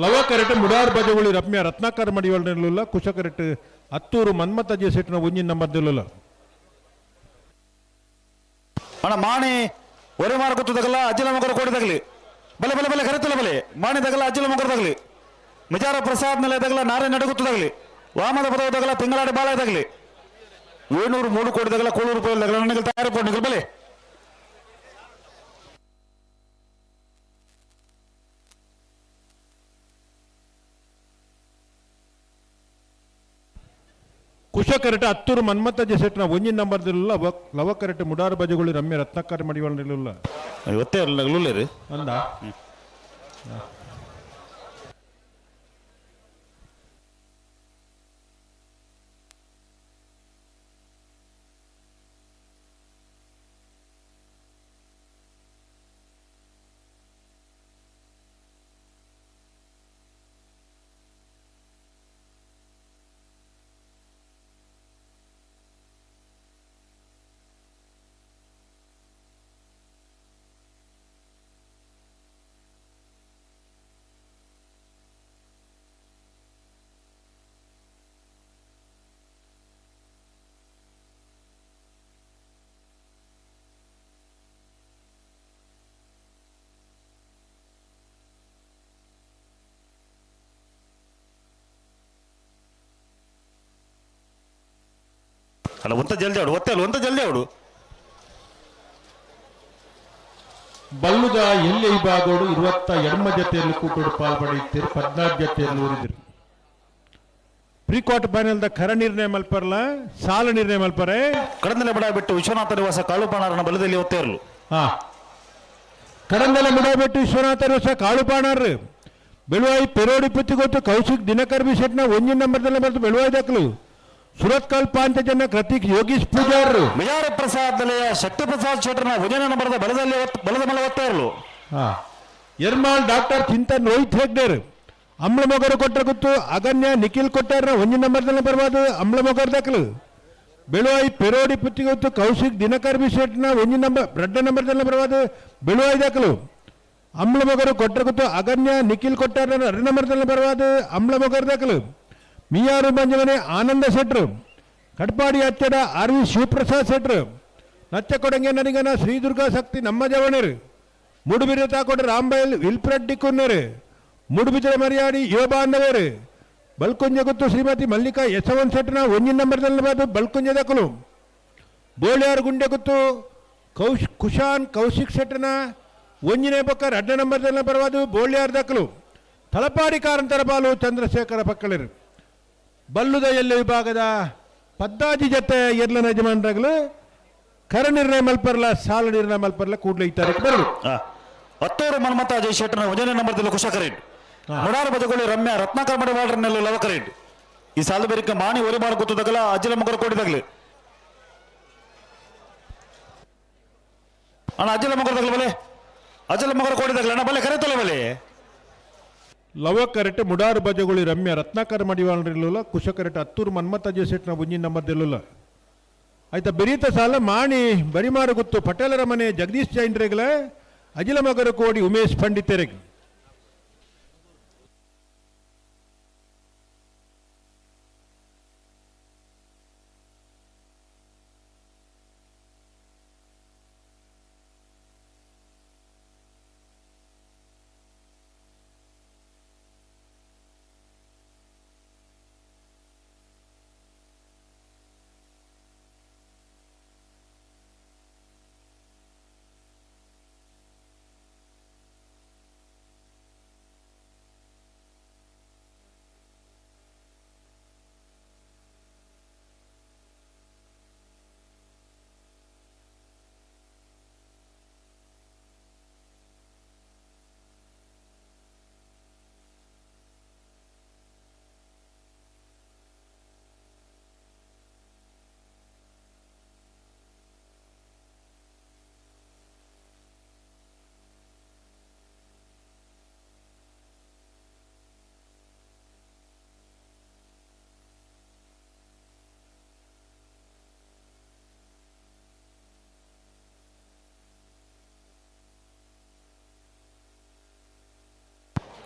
ಲವ ಕರೆಟ್ ಮುಡಾರ್ ಬಜಗುಳಿ ರಮ್ಯ ರತ್ನಾಕರ ಮಡಿವಾಳನಿಲ್ಲ ಕುಶ ಕರೆಟ್ ಹತ್ತೂರು ಮನ್ಮಥ ಜೆಸೆಟ್ನ ಒಂಜಿನ ನಂಬರ್. ಅಣ್ಣ ಮಾಣಿ ಒರೆ ಮಾರ ಗೊತ್ತದಗಲ್ಲ ಅಜ್ಜಲ ಮಗರ ಕೋಡಿದಾಗಲಿ ಬಲೆ ಬಲೆ ಬಲೆ ಕರೆತಲ್ಲ ಬಲೆ ಮಾಣಿ ದಗಲ ಅಜ್ಜಲ ಮಗರದಾಗಲಿ ಮಿಜಾರ ಪ್ರಸಾದ್ ನೆಲೆ ದಗಲ ನಾರಾಯಣ ನಡುಗುತ್ತದಾಗಲಿ ವಾಮದ ಪದವದಾಗಲ ತಿಂಗಳಾಡಿ ಬಾಳ ಇದಾಗಲಿ 703 ಕೋಟಿ ದಗಲ ಕೋಳೂರು ರೂಪಾಯಿ ದಗಲ ನನಗೆ ತಯಾರಿ ಪೋಣಿಗಲ್ ಬಲೆ. ಕುಶ ಕರೆಟ್ ಹತ್ತೂರು ಮನ್ಮಥ ಜೆಸೆಟ್ನ ಒಂಜಿನ ನಂಬರ್ ಲವ ಕರೆಟ್ ಮುಡಾರು ಬಜಗುಳಿ ರಮ್ಯ ರತ್ನಾಕರ ಮಡಿವಾಳನಿಲ್ಲ. ಇವತ್ತೇ ರೀ ಅಂದ ಅಲ್ಲ ಒಂತ ಜಲ್ದಿ ಅವಡು ಒತ್ತೆ ಅಲ್ಲ ಒಂತ ಜಲ್ದಿ ಅವಡು. ಬಲ್ಲುದ ಎಲ್ಲೆ ವಿಭಾಗಗಳು 28 ಜೊತೆಯಲ್ಲಿ ಕೂಟೋಡು ಪಾಲ್ಪಡೆಯುತ್ತೀರಿ 14 ಜೊತೆಯಲ್ಲಿ ಊರಿದಿರಿ. ಪ್ರೀ ಕ್ವಾರ್ಟರ್ ಫೈನಲ್ the ಖರ ನಿರ್ಣಯ ಮಲ್ಪರ್ಲ ಸಾಲ ನಿರ್ಣಯ ಮಲ್ಪರೆ. ಕಡಂದಲೆ ಬಡ ಬಿಟ್ಟು ವಿಶ್ವನಾಥ ನಿವಾಸ ಕಾಳುಪಾಣಾರನ ಬಲದಲ್ಲಿ ಒತ್ತೆ ಇರಲು. ಹಾ ಕಡಂದಲೆ ಬಡ ಬಿಟ್ಟು ವಿಶ್ವನಾಥ ನಿವಾಸ ಕಾಳುಪಾಣಾರ್ ಬೆಳುವಾಯಿ ಪೆರೋಡಿ ಪುತ್ತಿಗೊತ್ತು ಕೌಶಿಕ್ ದಿನಕರ್ ಬಿಸೆಟ್ನ ಒಂಜಿನ ನಂಬರ್ದಲ್ಲಿ ಬರ್ತು ಬೆಳುವಾಯಿ ದಾಖಲು. ಸುರತ್ಕಲ್ ಪಾಂಚಜನ ಕೃತಿಕ್ ಯೋಗೀಶ್ ಪೂಜಾರ್ ವಿಜಯ ಪ್ರಸಾದ್ ನೆಲೆಯ ಶಕ್ತಿ ಪ್ರಸಾದ್ ಶೆಟ್ಟರ್ನ ವಿಜಯನ ನಂಬರದ ಬಲದಲ್ಲಿ ಬಲದ ಮೇಲೆ ಒತ್ತಾ ಇರಲು. ಎರ್ಮಾಳ್ ಡಾಕ್ಟರ್ ಚಿಂತನ್ ರೋಹಿತ್ ಹೆಗ್ಡೇರ್ ಅಂಬ್ಲ ಮೊಗರು ಕೊಟ್ಟರ ಗೊತ್ತು ಅಗನ್ಯ ನಿಖಿಲ್ ಕೊಟ್ಟಾರ ಒಂಜಿನ ನಂಬರ್ದಲ್ಲಿ ಬರ್ಬಾರ್ದು ಅಂಬ್ಲ ಮೊಗರ್ ದಾಖಲು. ಬೆಳುವಾಯಿ ಪೆರೋಡಿ ಪುತ್ತಿಗೊತ್ತು ಕೌಶಿಕ್ ದಿನಕರ್ ಬಿಸೆಟ್ನ ಒಂಜಿನ ನಂಬರ್ ರಡ್ಡ ನಂಬರ್ದಲ್ಲಿ ಬರ್ಬಾರ್ದು ಬೆಳುವಾಯಿ ದಾಖಲು. ಅಂಬ್ಲ ಮೊಗರು ಕೊಟ್ಟರ ಗೊತ್ತು ಅಗನ್ಯ ನಿಖಿಲ್ ಕೊಟ್ಟಾರ ಎರಡು ನಂಬರ್ದಲ್ಲಿ ಬರ್ಬಾರ್ದು ಅಂಬ್ಲ ಮೊಗರ್ ದಾಖಲು. ಮಿಯಾರು ಮಂಜಮನೆ ಆನಂದ ಶೆಟ್ರು ಕಟ್ಪಾಡಿ ಅಚ್ಚಡ ಆರ್ ವಿ ಶಿವಪ್ರಸಾದ್ ಶೆಟ್ರು ನಚ್ಚಕೊಡಂಗೆ ನನಿಗನ ಶ್ರೀದುರ್ಗಾ ಶಕ್ತಿ ನಮ್ಮ ಜವಣರು ಮೂಡುಬಿದ್ರೆ ತಾಕೋಟ ರಾಂಬೈಲ್ ವಿಲ್ಫ್ರೆಡ್ ಡಿಕುನ್ನರು ಮೂಡುಬಿದ್ರೆ ಮರ್ಯಾಡಿ ಯುವ ಬಾಂಧವರು ಬಲ್ಕುಂಜ ಗುತ್ತು ಶ್ರೀಮತಿ ಮಲ್ಲಿಕಾ ಯಶವಂತ್ ಶೆಟ್ಟನ ಒಂಜಿನ ನಂಬರ್ದಲ್ಲಿ ಬಾದು ಬಲ್ಕುಂಜ ದಕಲು. ಬೋಳ್ಯಾರು ಗುಂಡೆ ಗುತ್ತು ಕುಶಾನ್ ಕೌಶಿಕ್ ಶೆಟ್ಟನ ಒಂಜಿನೇ ಪಕ್ಕ ರಡ್ಡ ನಂಬರ್ದಲ್ಲಿ ಬರವಾದು ಬೋಳ್ಯಾರ್ ದಕಲು. ತಲಪಾಡಿ ಕಾರಂತರ ಬಾಲು ಚಂದ್ರಶೇಖರ ಪಕ್ಕಳಿರು ಬಲ್ಲುದ ಎಲ್ಲೆ ವಿಭಾಗದ ಪದ್ದಾಜಿ ಜೊತೆ ಎರ್ಲನ ಯಜಮಾನರಾಗಲು ಕರ ನಿರ್ಣಯ ಮಲ್ಪರ್ಲ ಸಾಲ ನಿರ್ಣಯ ಮಲ್ಪರ್ಲ ಕೂಡಲೇ ಈ ತಾರೀಕು ಬರಲು. ಹತ್ತೂರು ಮನ್ಮಥ ಜಯ ಶೆಟ್ಟನ ಒಂದನೇ ನಂಬರ್ದಲ್ಲಿ ಕುಶಕರೇಟ್ ಮುಡಾರ ಬಜಗೋಳಿ ರಮ್ಯ ರತ್ನಾಕರ್ ಮಡಿವಾಳರನ್ನೆಲ್ಲ ಲವಕರೇಟ್ ಈ ಸಾಲ ಬೇರಿಕ ಮಾಣಿ ಒರಿಮಾರು ಗೊತ್ತದಗಲ ಅಜ್ಜಲ ಮಗರ ಕೋಡಿದಾಗಲಿ ಅಣ್ಣ ಅಜ್ಜಲ ಮಗರದಾಗಲ ಬಲೆ ಅಜ್ಜಲ ಮಗರ ಕೋಡಿದಾಗಲ ಅಣ್ಣ ಬಲೆ ಕರೆತಲ್ಲ ಬಲೆ. ಲವ ಕರೆಟ್ ಮುಡಾರು ಬಜಗುಳಿ ರಮ್ಯ ರತ್ನಾಕರ ಮಡಿವಾಳರಿಲ್ಲ ಕುಶ ಕರೆಟ್ ಹತ್ತೂರು ಮನ್ಮಥ ಜೆಸೆಟ್ನ ಒಂಜಿನ ನಂಬರ್ದಿಲ್ಲ. ಆಯ್ತಾ ಬೆರೀತ ಸಾಲ ಮಾಣಿ ಬರಿಮಾರು ಗುತ್ತು ಪಟೇಲರ ಮನೆ ಜಗದೀಶ್ ಜೈನ್ರೆಗಳ ಅಜಿಲ ಮಗರ ಕೋಡಿ ಉಮೇಶ್ ಪಂಡಿತರಿಗೆ.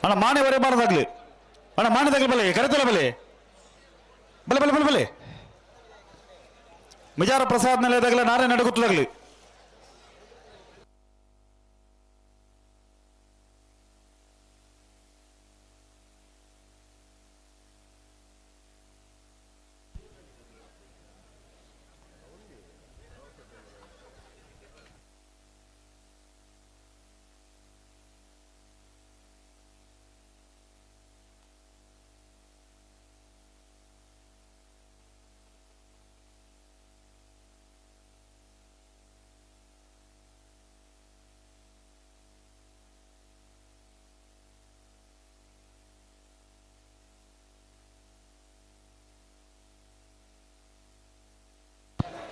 ಅಣ್ಣ ಮಾನೆ ವರೆ ಬಾರದಾಗ್ಲಿ ಅಣ್ಣ ಮಾನೆದಾಗ್ಲಿ ಬಲೆ ಕರೆತಲ್ಲ ಬಲೆ ಬಲೆ ಬಲೆ ಬಲೆ ಬಲೆ ಮಿಜಾರ ಪ್ರಸಾದ್ ನೆಲೆದಾಗಲ ನಾರೇ ನಡಗುತ್ತದಾಗ್ಲಿ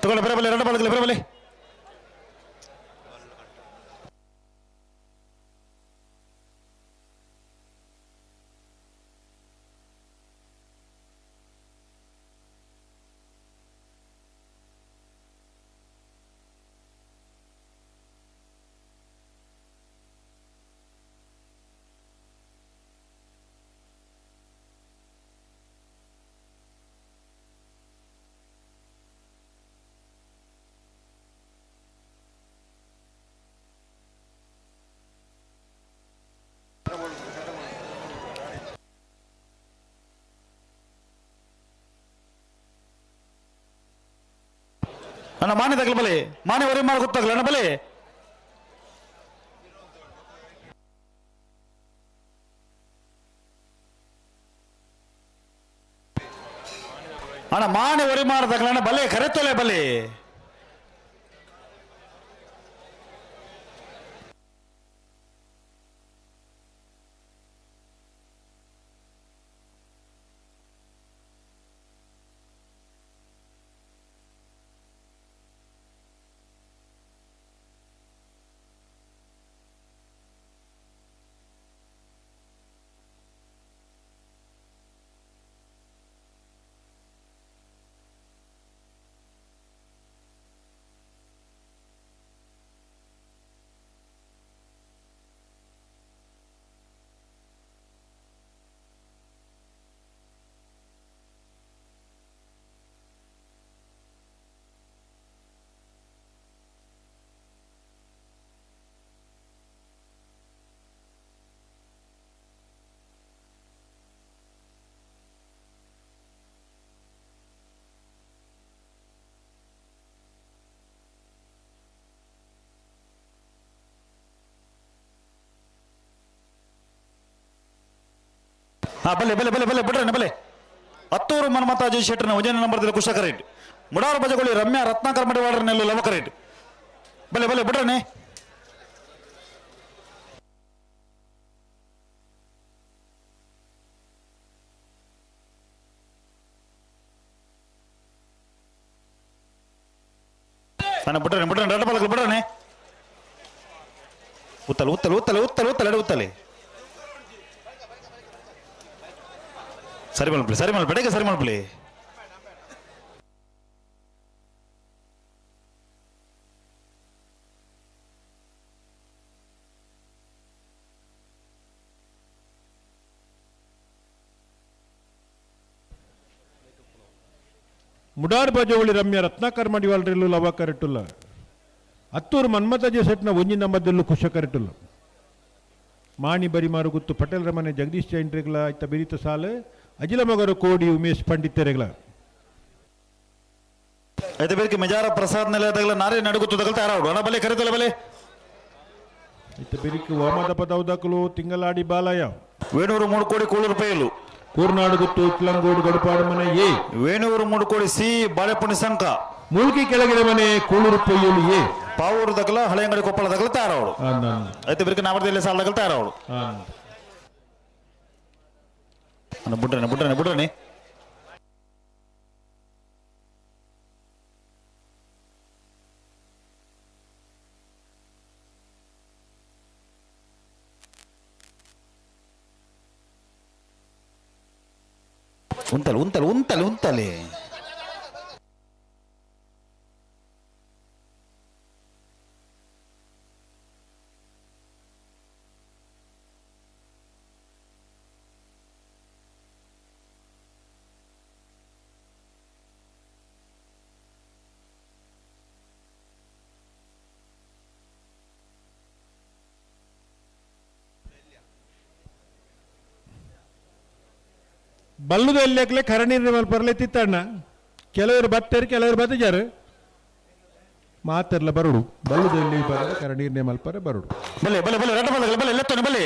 ತಗೊಳ್ಳಿ ಬರಬಲೆ ಬಲೆ ಎರಡು ಬಲಗಲೆ ಬರಬಲೆ ಅಣ್ಣ ಮಾನೆ ತಗಲ ಬಲೆ ಮಾನೆ ಹೊರೆ ಮಾಡ ಗೊತ್ತಾಗಲ್ಲ ಅಣ್ಣ ಬಲೆ ಅಣ್ಣ ಮಾನೆ ಹೊರೆ ಮಾರದಾಗಲ ಅಣ್ಣ ಬಲೆ ಕರೆತೊಲೆ ಬಲೆ ಹಾ ಬಲೆ ಬಲೆ ಬಲೆ ಬಲೆ ಬಿಡ್ರಣ್ಣ ಬಲೆ ಹತ್ತೂರು ಮನ್ಮಥ ಅಜಯ್ ಶೆಟ್ಟರ್ನ ಉಜಯನ ನಂಬರ್ದಲ್ಲಿ ಕುಶಕ ರೆಡ್ಡಿ ಮುಡಾರು ಬಜಗೊಳ್ಳಿ ರಮ್ಯಾ ರತ್ನಾಕರ್ ಮಡಿವಾಡರ್ನೆಲ್ಲ ಲವಕ ರೆಡ್ಡಿ ಬಲೆ ಬಲೆ ಬಿಡ್ರಣ್ಣೆ ಅಣ್ಣ ಬಿಡ್ರಣ್ಣ ಬಿಡ್ರಣ್ಣ ಎರಡು ಬಲಗಳು ಬಿಡ್ರಣ್ಣೆ ಉತ್ತಲ ಉತ್ತಲ ಉತ್ತಲ ಉತ್ತಲ ಉತ್ತಲ ಎರಡು ಉತ್ತಲೆ ಸರಿ ಮಲ್ಪಲಿ ಸರಿ ಮಲ್ಪ ಬೇಗ ಸರಿ ಮಲ್ಪಲಿ ಮುಡಾರ್ ಬಜವಳಿ ರಮ್ಯ ರತ್ನಾಕರ್ ಮಡಿವಾಳ್ರೆಲ್ಲು ಲವ ಕರೆಟುಲ್ಲ ಅತ್ತೂರು ಮನ್ಮಥಜೆ ಸೆಟ್ನ ಒಂಜಿ ನಂಬದಲ್ಲೂ ಖುಷ ಕರೆಟುಲ್ಲ ಮಾಣಿ ಬರಿಮಾರು ಗುತ್ತು ಪಟೇಲ್ ರಮನೆ ಜಗದೀಶ್ ಜೈನ್ರೆಗ್ಲ ಇತ್ತ ಬಿರಿತ ಸಾಲು ಅಜಿಲ ಮಗರು ಕೋಡಿ ಉಮೇಶ್ ಪಂಡಿತರೆಗ್ಲ అయితే ಬೇಕೆ ಮೆಜಾರ ಪ್ರಸಾದ್ ನೆಲೆದಾಗಲ ನಾರೇ ನಡುಗುತ್ತದಾಗಲ ತಯಾರಾವಡು ಅಣ್ಣ ಬಲೆ ಕರೆತಲೆ ಬಲೆ ಇತ್ತ ಬಿರಿಕು ವಾಮದ ಪದೌದಕಲು ತಿಂಗಳಾಡಿ ಬಾಲಯ್ಯ ವೇಣೂರು 3 ಕೋಡಿ ಕೂಳೂರು ರೂಪಾಯಿಲು ಕೂರ್ನಾಡು ಗುತ್ತು ಇತ್ಲಂಗೋಡು ಗಡುಪಾಡು ಮನೆ ಎ ವೇಣೂರು 3 ಕೋಡಿ ಸಿ ಬಾಳೆಪುಣಿ ಸಂಕ ಮೂಲ್ಕಿ ಕೆಳಗಿನ ಮನೆ ಕೂಳೂರು ಪೊಯ್ಯಲು ಎ ಪಾವೂರು ದಗಲ ಹಳೆಯಂಗಡಿ ಕೊಪ್ಪಳ ದಗಲ ತಯಾರಾವಡು అయితే ಬಿರಿಕೆ ನಾಮರ್ದಲ್ಲಿ ಸಾಲ ದಗಲ ತಯಾರಾವಡು ಅಣ್ಣ ಬುಡ್ರನೆ ಬುಡ್ರನೆ ಬುಡ್ರನೆ ಉಂತಲೆ ಉಂತಲೆ ಉಂತಲೆ ಉಂತಲೆ ಬಲ್ಲುದ ಎಲ್ಲಕ್ಲೆ ಕರನೀರು ಮಲ್ಪರ್ಲೆ ತಿತ್ತಣ್ಣ ಕೆಲವರು ಬತ್ತೇರು ಕೆಲವರು ಬತ್ತಿಜಾರು ಮಾತೆರ್ಲ ಬರುಡು ಬಲ್ಲುದ ಎಲ್ಲಿ ಬರಲು ಕರನೀರ್ನೆ ಮಲ್ಪರೆ ಬರುಡು ಬಲೆ ಬಲೆ ಬಲೆ ರಡ್ಡ ಬಲೆ ಬಲೆ ಲೆತ್ತೋನೆ ಬಲೆ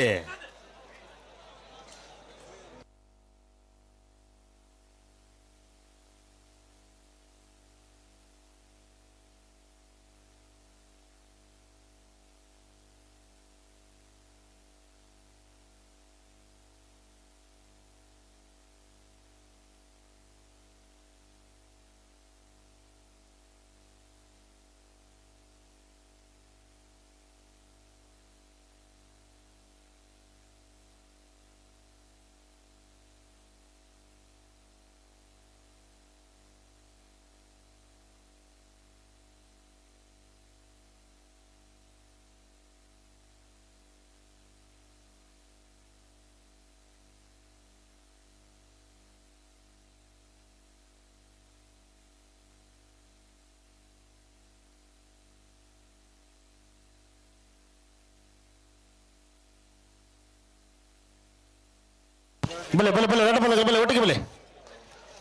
ಬಲೆ ಬಲೆ ಬಲೆ ರಡ್ಡ ಬಲೆ ಬಲೆ ಒಟ್ಟಿಗೆ ಬಲೆ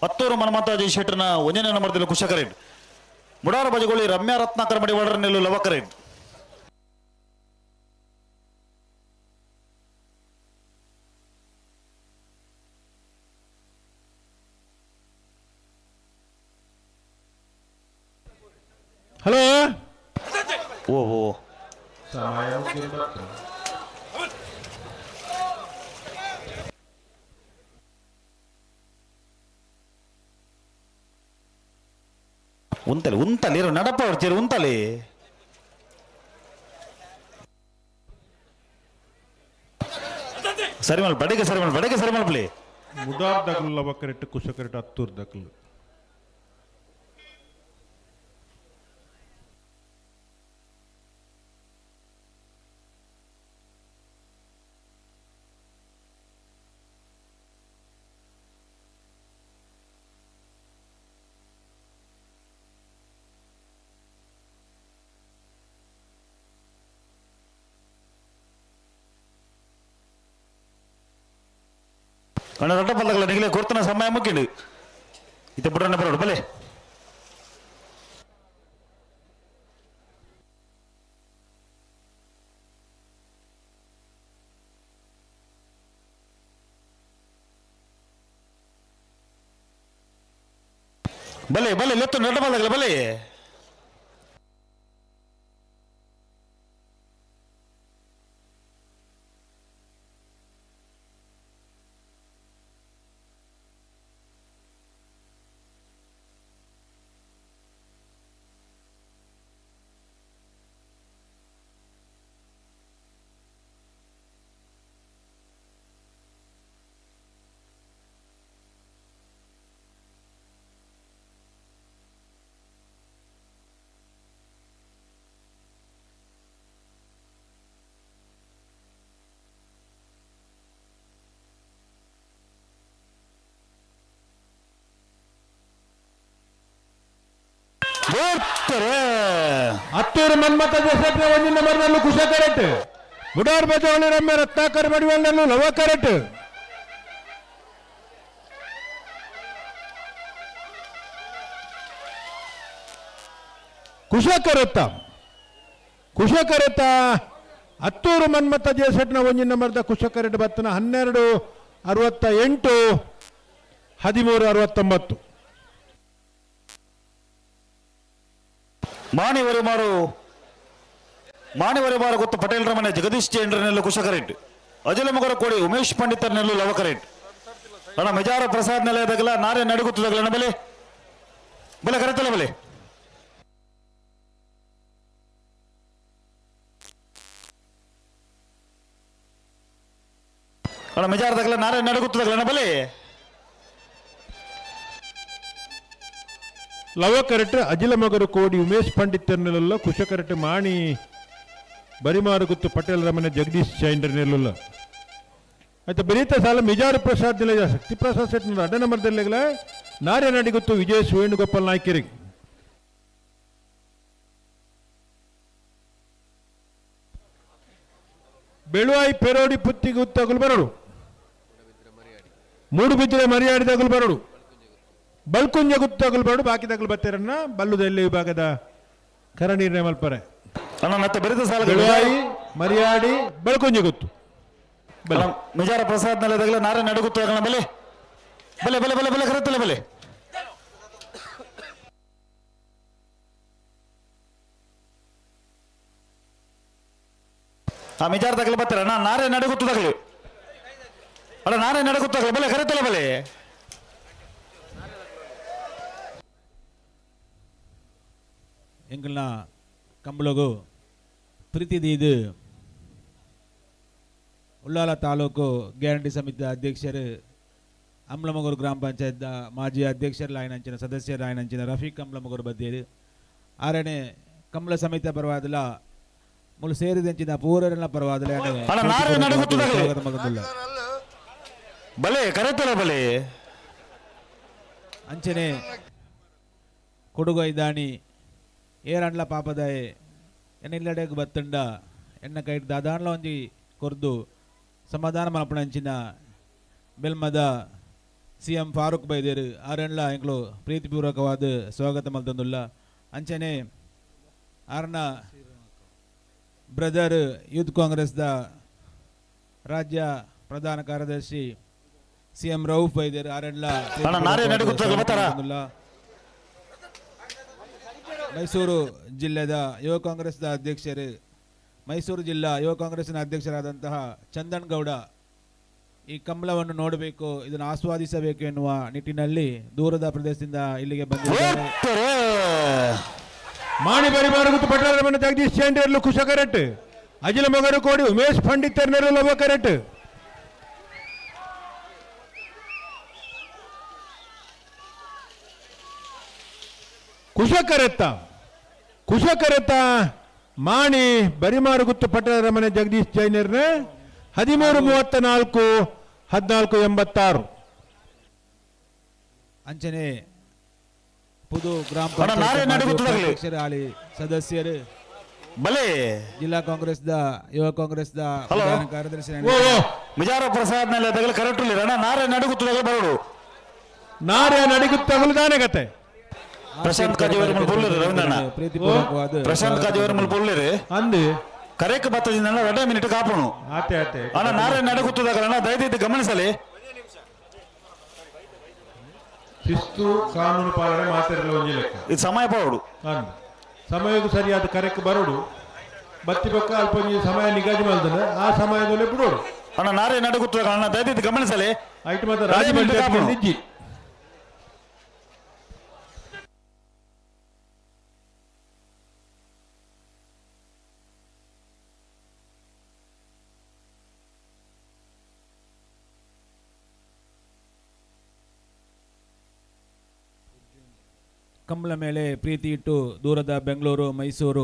ಹತ್ತೂರು ಮನ್ಮಂತಾಜಿ ಶೆಟ್ಟರ್ನ ಒಂಜನೇ ನಂಬರ್ದಲ್ಲಿ ಕುಶಕರೇಟ್ ಮುಡಾರ ಬಜಗೋಳಿ ರಮ್ಯಾ ರತ್ನಾಕರ್ ಮಡಿವಾಡರ ನೆಲ್ಲು ಲವಕರೇಟ್ ಹಲೋ ಓ ಓ ಉಂತಲಿ ಉಂತಲಿ ಇರು ನಡಪ ಹೊಡ್ತೀರಿ ಉಂತಲಿ ಸರಿ ಮಲ್ ಬಡಿಗೆ ಸರಿ ಮಲ್ ಬಡಿಗೆ ಸರಿ ಮಲ್ಪಲಿ ಮುಡಾರ್ ದಗ್ಲು ಲವಕರೆಟ್ ಕುಶಕರೆಟ್ ಹತ್ತೂರು ದಗ್ಲು ಅಣ್ಣ ರಡ್ಡ ಪಲ್ಲಗಳ ನಿಗಲೆ ಕೊರ್ತನ ಸಮಯ ಮುಕ್ಕಿಂಡು ಇತ್ತ ಬುಡಣ್ಣ ಬರೋಡು ಬಲೆ ಬಲೆ ಬಲೆ ಲೆತ್ತು ನಡ್ಡ ಪಲ್ಲಗಳ ಬಲೆ ಹತ್ತೂರು ಮನ್ಮಥ ಜೋಸೆಫ್ನ ಒಂದಿನ ನಂಬರ್ನಲ್ಲೂ ಕುಶ ಕರೆಕ್ಟ್ ಮುಡಾರ್ ಬಜಾವಳಿ ರಮ್ಯ ರತ್ನಾಕರ್ ಮಡಿವಾಳನಲ್ಲೂ ಲವ ಕರೆಕ್ಟ್ ಕುಶ ಕರೆತ್ತ ಕುಶ ಕರೆತ್ತ ಹತ್ತೂರು ಮನ್ಮಥ ಜೇಸೆಟ್ನ ಒಂಜಿನ ನಂಬರ್ದ ಕುಶ ಕರೆಟ್ ಬತ್ತನ 12:68 13:69. ಮಾಣಿವರೆ ಮಾರು ಗೊತ್ತು ಪಟೇಲ್ರ ಮನೆ ಜಗದೀಶ್ ಜೈನ್ರನೆಲ್ಲ ಕುಶಕರೆಟ್ ಅಜಲ ಮಗರ ಕೋಡಿ ಉಮೇಶ್ ಪಂಡಿತರ್ನೆಲ್ಲ ಲವಕರೆಟ್ ಅಣ್ಣ ಮೆಜಾರ ಪ್ರಸಾದ್ ನೆಲೆಯದಾಗಲ ನಾರೇ ನಡುಗುತ್ತದಾಗಲ ಅಣ್ಣ ಬಲೆ ಬಲೆ ಕರೆತಲ್ಲ ಬಲೆ ಅಣ್ಣ ಮೆಜಾರದಾಗಲ ನಾರೇ ನಡುಗುತ್ತದಾಗಲ ಅಣ್ಣ ಬಲೆ ಲವ ಕರೆಟ್ ಅಜಿಲ ಮಗರು ಕೋಡಿ ಉಮೇಶ್ ಪಂಡಿತರ್ನೆಲ್ಲ ಕುಶ ಕರೆಟ್ ಮಾಣಿ ಬರಿಮಾರುಗುತ್ತು ಪಟೇಲ್ ರಮನೆ ಜಗದೀಶ್ ಚೈಂಡ್ರನೆಲ್ಲ ಆಯ್ತು ಬರೀತ ಸಾಲ ಮಿಜಾರು ಪ್ರಸಾದ್ ನಿಲಯ ಶಕ್ತಿ ಪ್ರಸಾದ್ ಸೆಟ್ ಅಡ್ಡ ನಂಬರ್ದಲ್ಲಿಗಲ ನಾರ್ಯ ನಡಿಗುತ್ತು ವಿಜಯ್ ವೇಣುಗೋಪಾಲ್ ನಾಯ್ಕರಿಗೆ. ಬೆಳುವಾಯಿ ಪೆರೋಡಿ ಪುತ್ತಿಗೆ ಉತ್ತಗಲು ಬರಡು. ಮೂಡುಬಿದ್ರೆ ಮರ್ಯಾಡಿ ತಗಲು ಬರಡು ಬಲ್ಕುಂಜ ಗುತ್ತಗಲು ಬರಡು ಬಾಕಿ ತಗಲು ಬತ್ತೆರನ್ನ ಬಲ್ಲುದ ಎಲ್ಲಿ ವಿಭಾಗದ ಕರ ನಿರ್ಣಯ ಮಲ್ಪರೆ. ಅಣ್ಣ ಮತ್ತೆ ಬೆರೆತ ಸಾಲ ಬೆಳುವಾಯಿ ಮರ್ಯಾಡಿ ಬಳ್ಕುಂಜ ಗುತ್ತು. ಮಿಜಾರ ಪ್ರಸಾದ್ ನೆಲದಾಗಲ ನಾರೇ ನಡುಗುತ್ತು ಬಲೆ ಬಲೆ ಬಲೆ ಬಲೆ ಬಲೆ ಕರೆತ್ತಲೆ ಬಲೆ. ಆ ಮಿಜಾರ್ ತಗಲು ಬರ್ತಾರೆ ಅಣ್ಣ, ನಾರೇ ನಡುಗುತ್ತು ತಗಲು ಅಣ್ಣ, ನಾರೇ ನಡುಗುತ್ತು ತಗಲು ಬಲೆ ಕರೆತ್ತಲೆ ಬಲೆ. ಎಂಕಲ್ನ ಕಂಬಳಗು ಪ್ರೀತಿ ದೀದು ಉಳ್ಳಾಲ ತಾಲೂಕು ಗ್ಯಾರಂಟಿ ಸಮಿತಿ ಅಧ್ಯಕ್ಷರು ಅಂಬ್ಲಮಗೂರು ಗ್ರಾಮ ಪಂಚಾಯತ್ ಮಾಜಿ ಅಧ್ಯಕ್ಷರು ಆಯನಂಚಿನ ಸದಸ್ಯರು ಆಯನಂಚಿನ ರಫೀಕ್ ಅಂಬ್ಲಮಗೂರು ಬದ್ದೇರು ಆರನೇ ಕಂಬಳ ಸಮಿತಿ ಪರವಾದಲ ಮುಳು ಸೇರಿದಂಚಿನ ಪೂರನ ಪರವಾದಲ ಸ್ವಾಗತ ಮಗದುಲ್ಲ ಬಲೆ ಕರೆತಲ ಬಲೆ. ಅಂಚನೆ ಕೊಡುಗೈದಾಣಿ ಏರಂಡ್ಲ ಪಾಪದಾಯೆ ಎನ್ನ ಬತ್ತಂಡ ಎನ್ನ ಕೈಟ್ ದಾದಾನ್ಲ ಒಂಜಿ ಕೊರ್ದು ಸಮಾಧಾನ ಮಲ್ಪಣಂಚಿನ ಬೆಲ್ಮದ ಸಿ ಎಂ ಫಾರೂಕ್ ಬೈದೇರು ಆರೆಣ್ಲ ಎಂಕ್ಲು ಪ್ರೀತಿಪೂರ್ವಕವಾದ ಸ್ವಾಗತ ಮಲ್ತಂದುಲ್ಲ. ಅಂಚನೆ ಆರ್ನ ಬ್ರದರ್ ಯೂತ್ ಕಾಂಗ್ರೆಸ್ದ ರಾಜ್ಯ ಪ್ರಧಾನ ಕಾರ್ಯದರ್ಶಿ ಸಿ ಎಂ ರೌಫ್ ಬೈದೇರು ಆರೆಣ್ಲ ಮೈಸೂರು ಜಿಲ್ಲೆದ ಯುವ ಕಾಂಗ್ರೆಸ್ದ ಅಧ್ಯಕ್ಷರು ಮೈಸೂರು ಜಿಲ್ಲಾ ಯುವ ಕಾಂಗ್ರೆಸ್ನ ಅಧ್ಯಕ್ಷರಾದಂತಹ ಚಂದನ್ ಗೌಡ ಈ ಕಂಬಳವನ್ನು ನೋಡಬೇಕು, ಇದನ್ನು ಆಸ್ವಾದಿಸಬೇಕು ಎನ್ನುವ ನಿಟ್ಟಿನಲ್ಲಿ ದೂರದ ಪ್ರದೇಶದಿಂದ ಇಲ್ಲಿಗೆ ಬಂದಿದ್ದಾರೆ. ಮಾಣಿ ಬರಿಬಾರಗುತ್ತು ಪಟ್ಟಣ ಮನೆ ಜಗದೀಶ್ ಚೇಂಡೇರ್ಲು ಕುಶ ಕರೆಕ್ಟ್ ಅಜಿಲ ಮೊಗರು ಕೋಡಿ ಉಮೇಶ್ ಪಂಡಿತರ್ ನೆರಳು ಕರೆಕ್ಟ್. ಕುಶ ಕರೆತ್ತ ಕುಶ ಕರೆತ್ತ ಮಾಣಿ ಬರಿಮಾರುಗುತ್ತು ಪಟ್ಟಣದ ಮನೆ ಜಗದೀಶ್ ಜೈನರ್ನ 13:34 14:86. ಅಂಚನೆ ಪುದು ಗ್ರಾಮ ಪಂಚಾಯತ್ ಹಾಲಿ ಸದಸ್ಯರು ಬಲೆ ಜಿಲ್ಲಾ ಕಾಂಗ್ರೆಸ್ the ಯುವ ಕಾಂಗ್ರೆಸ್ the ಪ್ರಧಾನ ಕಾರ್ಯದರ್ಶಿ ಮಿಜಾರ ಪ್ರಸಾದ್ ಮೇಲೆ ತಗಲು ಕರೆಕ್ಟ್ ಅಣ್ಣ, ನಾರೇ ನಡುಗುತ್ತು ಬರೋಡು ನಾರೇ ನಡಿಗುತ್ತಗಲು ದಾನೆ ಕತೆ. ಪ್ರಶಾಂತ್ ಕಾಜಿಯವರ ಮುಲ್ ಪೊಲ್ಲಿರು ರವೀಂದ್ರಣ್ಣ, ಪ್ರಶಾಂತ್ ಕಾಜಿಯವರ ಮುಲ್ ಪೊಲ್ಲಿರು ಅಂದು ಕರೆಕ್ ಬತ್ತದಿಂದ 2 ಮಿನಿಟ್ ಕಾಪುಣು ಆತೆ ಆತೆ ಅಣ್ಣ, ನಾರೇ ನಡುಗುತ್ತದಾಗಲಣ್ಣ ದಯವಿಟ್ಟು ಗಮನಿಸಲಿ. ಶಿಸ್ತು ಕಾನೂನು ಪಾಲನೆ ಮಾತಾಡಲು ಒಂಜಿ ಲೆಕ್ಕ ಇದು ಸಮಯ ಪೋಡು ಅಂದು ಸಮಯಕ್ಕೂ ಸರಿಯಾದ ಕರೆಕ್ ಬರೋಡು ಬತ್ತಿ ಪಕ್ಕ ಅಲ್ಪ ಒಂಜಿ ಸಮಯ ನಿಗದಿ ಮಾಡ್ತಾನೆ ಆ ಸಮಯದಲ್ಲೇ ಬಿಡೋಡು ಅಣ್ಣ, ನಾರೇ ನಡುಗುತ್ತದಾಗಲಣ್ಣ ದಯವಿಟ್ಟು ಗಮನಿಸಲಿ. ಐಟ್ ಮಾತ್ರ ರಾಜ ಇಜ್ಜಿ. ಕಂಬಳ ಮೇಲೆ ಪ್ರೀತಿ ಇಟ್ಟು ದೂರದ ಬೆಂಗಳೂರು, ಮೈಸೂರು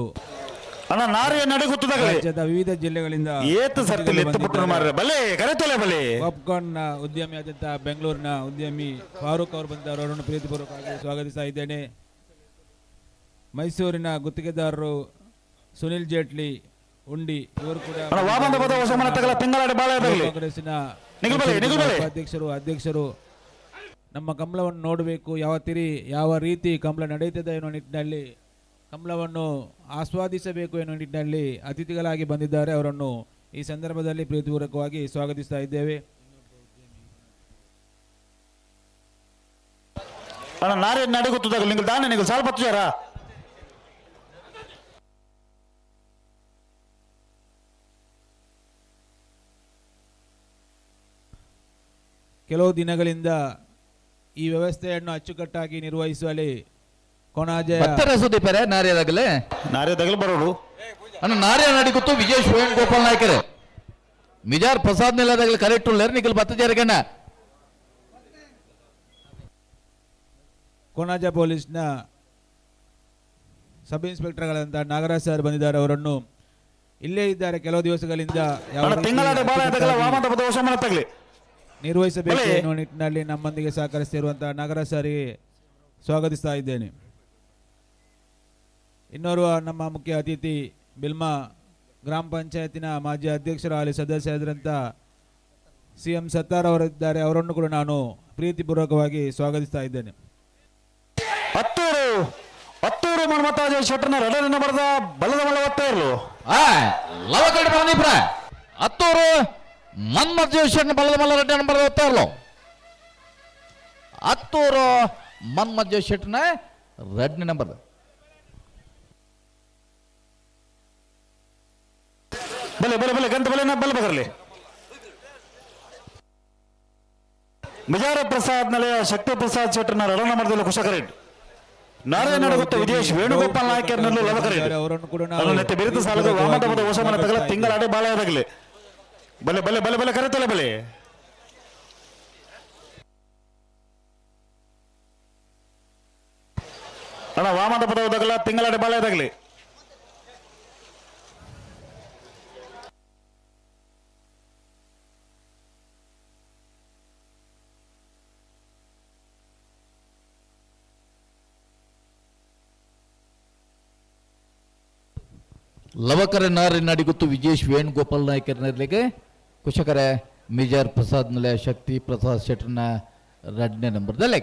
ಅಣ್ಣ ನಾರೇ ನಡುಗುತ್ತದಾಗಲೇ ರಾಜ್ಯದ ವಿವಿಧ ಜಿಲ್ಲೆಗಳಿಂದ ಏತು ಸರ್ತಿ ಎತ್ತು ಪುಟ್ಟರು ಮಾರ್ರೆ ಬಲೆ ಕರೆತಲೆ ಬಲೆ. ಪಾಪ್ಕಾರ್ನ್ ನ ಉದ್ಯಮಿಯಾದಂತಹ ಬೆಂಗಳೂರಿನ ಉದ್ಯಮಿ ಫಾರೂಕ್ ಅವರು ಬಂದವರು, ಅವರನ್ನು ಪ್ರೀತಿಪೂರ್ವಕವಾಗಿ ಸ್ವಾಗತಿಸ್ತಾ ಇದ್ದೇನೆ. ಮೈಸೂರಿನ ಗುತ್ತಿಗೆದಾರರು ಸುನಿಲ್ ಜೇಟ್ಲಿ ಉಂಡಿ ಇವರು ಕೂಡ ಕಾಂಗ್ರೆಸ್ಸಿನ ಉಪಾಧ್ಯಕ್ಷರು ಅಧ್ಯಕ್ಷರು ನಮ್ಮ ಕಂಬಳವನ್ನು ನೋಡಬೇಕು, ಯಾವ ರೀತಿ ಕಂಬಳ ನಡೆಯುತ್ತದೆ ಎನ್ನುವ ನಿಟ್ಟಿನಲ್ಲಿ ಕಂಬಳವನ್ನು ಆಸ್ವಾದಿಸಬೇಕು ಎನ್ನುವ ನಿಟ್ಟಿನಲ್ಲಿ ಅತಿಥಿಗಳಾಗಿ ಬಂದಿದ್ದಾರೆ. ಅವರನ್ನು ಈ ಸಂದರ್ಭದಲ್ಲಿ ಪ್ರೀತಿಪೂರ್ವಕವಾಗಿ ಸ್ವಾಗತಿಸ್ತಾ ಇದ್ದೇವೆ. ಅಣ್ಣ ನಾರೇ ನಡುಗುತ್ತದಾಗಲಿ ನಿಂಗೆ ದಾನೆ ನಿಂಗೆ ಸಾಲ ಪತ್ತು ಕೆಲವು ದಿನಗಳಿಂದ ಈ ವ್ಯವಸ್ಥೆಯನ್ನು ಅಚ್ಚುಕಟ್ಟಾಗಿ ನಿರ್ವಹಿಸುವಲ್ಲಿ ಕೊಣಾಜೆ ನಾರ್ಯದಾಗಲೇ ನಾರ್ಯದಾಗಲೇ ಬರೋಡು ಅಣ್ಣ ನಾರ್ಯ ನಡಿಗುತ್ತು ವಿಜಯ್ ವೇಣುಗೋಪಾಲ್ ನಾಯ್ಕರೇ ಮಿಜಾರ್ ಪ್ರಸಾದ್ ನೆಲದಾಗಲೇ ಕರೆಕ್ಟ್ ಉಳ್ಳೇರ್ ನಿಖಿಲ್ ಬತ್ತ ಜರಗಣ್ಣ. ಕೊಣಾಜ ಪೊಲೀಸ್ನ ಸಬ್ ಇನ್ಸ್ಪೆಕ್ಟರ್ಗಳಂತ ನಾಗರಾಜ್ ಸರ್ ಬಂದಿದ್ದಾರೆ, ಅವರನ್ನು ಇಲ್ಲೇ ಇದ್ದಾರೆ ಕೆಲವು ದಿವಸಗಳಿಂದ ನಿರ್ವಹಿಸಬೇಕು ಎನ್ನುವ ನಿಟ್ಟಿನಲ್ಲಿ ನಮ್ಮೊಂದಿಗೆ ಸಹಕರಿಸುತ್ತಿರುವಂತಹ ನಾಗರಾಜ್ ಸರಿಗೆ ಸ್ವಾಗತಿಸ್ತಾ ಇದ್ದೇನೆ. ಇನ್ನೋರ್ವ ನಮ್ಮ ಮುಖ್ಯ ಅತಿಥಿ ಬಿಲ್ಮಾ ಗ್ರಾಮ ಪಂಚಾಯತಿನ ಮಾಜಿ ಅಧ್ಯಕ್ಷರು, ಅಲ್ಲಿ ಸದಸ್ಯರಾದಂಥ ಸಿ ಎಂ ಸತ್ತಾರ್ ಅವರಿದ್ದಾರೆ. ಅವರನ್ನು ಕೂಡ ನಾನು ಪ್ರೀತಿಪೂರ್ವಕವಾಗಿ ಸ್ವಾಗತಿಸ್ತಾ ಇದ್ದೇನೆ. ಹತ್ತೂರು ಹತ್ತೂರು ಮನ್ಮತಾಜ ಶೆಟ್ಟರ್ನ ಎರಡನೇ ನಂಬರ್ದ ಬಲದ ಮಲ್ಲ ಒತ್ತೇರ್ಲು. ಲವಕರಡು ಪರದೀಪ್ರ ಹತ್ತೂರು ಮನ್ಮಥ ಶೆಟ್ಟರ್ನ ಬಲದ ಮಲ್ಲ ಎರಡನೇ ನಂಬರ್ದ ಒತ್ತೇರ್ಲು. ಹತ್ತೂರು ಮನ್ಮಥ ಶೆಟ್ಟರ್ನ ಎರಡನೇ ನಂಬರ್. ಬಲೆ ಬಲೆ ಬಲೆ ಗಂತ ಬಲೆ ಬಲ ಬಗರ್ಲಿ. ಮಿಜಾರ ಪ್ರಸಾದ್ ನೆಲೆಯ ಶಕ್ತಿ ಪ್ರಸಾದ್ ಶೆಟ್ಟರ್ನ ಎರಡನೇ ನಂಬರ್ದಲ್ಲಿ ಕುಶಕರೆಡ್. ನಾರಾಯಣ ಗೊತ್ತು ವಿಜೇಶ್ ವೇಣುಗೋಪಾಲ್ ನಾಯಕರ್ನಲ್ಲೂ ಲವಕರೆಡ್. ಅವರನ್ನು ಕೂಡ ಬಿರುದು ಸಾಲದ ವಾಮದ ಹೊಸಮನ ತಗಲ ತಿಂಗಳಾಡೆ ಬಾಳೆಯದಾಗಲಿ. ಬಲೆ ಬಲೆ ಬಲೆ ಬಲೆ ಕರೆತಲೆ ಬಲೆ. ಅಣ್ಣ ವಾಮದ ಪದ ತಗಲ ತಿಂಗಳಾಡೆ ಬಾಳೆಯದಾಗಲಿ. ಲವಕರ ನಾರಿನಾಡಿಗುತ್ತು ವಿಜೇಶ್ ವೇಣುಗೋಪಾಲ್ ನಾಯ್ಕರ್ನಲ್ಲಿಗೆ ಕುಶಕರ ಮಿಜಾರ್ ಪ್ರಸಾದ್ ನೆಲೆಯ ಶಕ್ತಿ ಪ್ರಸಾದ್ ಶೆಟ್ಟರ್ನ ಎರಡನೇ ನಂಬರ್ದಲ್ಲಿ.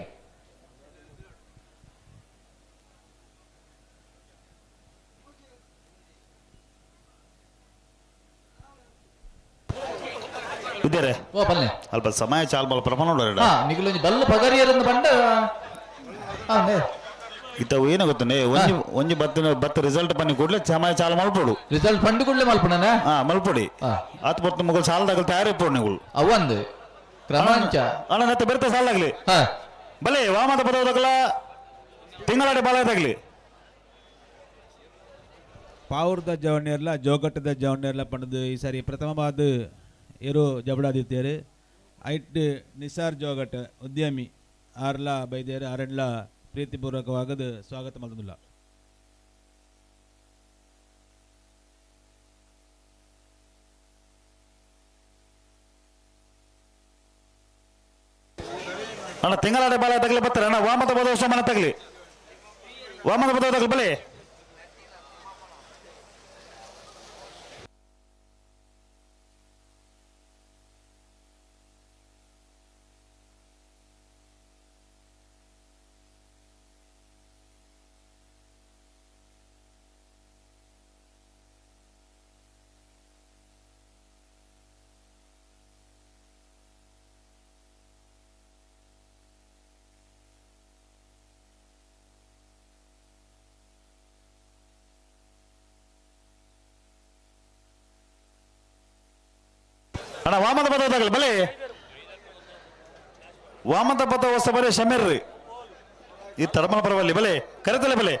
ಇದ್ದಾರೆ ಓ ಬನ್ನಿ ಅಲ್ಪ ಸಮಯ ಚಾಲ್ ಬಲ್ ಪ್ರಮಾಣ ನೋಡ್ರಿ. ನಿಗಲೊಂಜಿ ಬಲ್ಲ ಪಗರಿಯರನ್ನು ಬಂಡ ಇತ್ತವು ಏನ ಗೊತ್ತನೆ ಒಂಜಿ ಒಂಜಿ ಬತ್ತಿನ ಬತ್ತ ರಿಸಲ್ಟ್ ಬನ್ನಿ ಕೂಡಲೇ ಸಮಯ ಚಾಲು ಮಲ್ಪೊಡು. ರಿಸಲ್ಟ್ ಬಂದು ಕೂಡಲೇ ಮಲ್ಪೊಡನ? ಹಾ ಮಲ್ಪೊಡಿ. ಆತ್ ಬತ್ತು ಮುಗಲ್ ಸಾಲದಾಗಲಿ ತಯಾರಿಪ್ಪೊಡು ನೀವು. ಅವೊಂದು ಕ್ರಮಾಂಚ ಅಣ್ಣ ನತ್ತೆ ಬೆರ್ತ ಸಾಲಾಗ್ಲಿ. ಬಲೆ ವಾಮದ ಪದವದಗಲ ತಿಂಗಳಾಡಿ ಬಾಳದಾಗ್ಲಿ. ಪಾವುರ್ದ ಜವಣ್ಯರ್ಲ ಜೋಗಟ್ಟದ ಜವಣ್ಯರ್ಲ ಪಂಡದು ಈ ಸಾರಿ ಪ್ರಥಮವಾದ ಇರು ಜಬಡಾದಿತ್ತೇರು. ಐಟ್ ನಿಸಾರ್ ಜೋಗಟ್ ಉದ್ಯಮಿ ಆರ್ಲ ಬೈದೇರು ಆರೆಡ್ಲ ಪ್ರೀತಿಪೂರ್ವಕವಾಗದು ಸ್ವಾಗತ ಮಲ್ತೊಂದುಲ್ಲ. ಅಣ್ಣ ತಿಂಗಳಾಡೆ ಬಾಳೆ ತಗಲಿ ಬರ್ತಾರೆ ಅಣ್ಣ. ವಾಮದ ಪದ ಸಮಾನ ತಗಲಿ ವಾಮದ ಪದ ತಗಲಿ ಬಲೆ. ಅಣ್ಣ ವಾಮದ ಪದ ತಗಲಿ ಬಲೆ. ವಾಮದ ಪದ ಹೊಸ ಬರೆ ಶಮೀರ್ ಈ ತಡಮಲ ಪರವಲ್ಲಿ ಬಲೆ ಕರೆತಲೆ ಬಲೆ.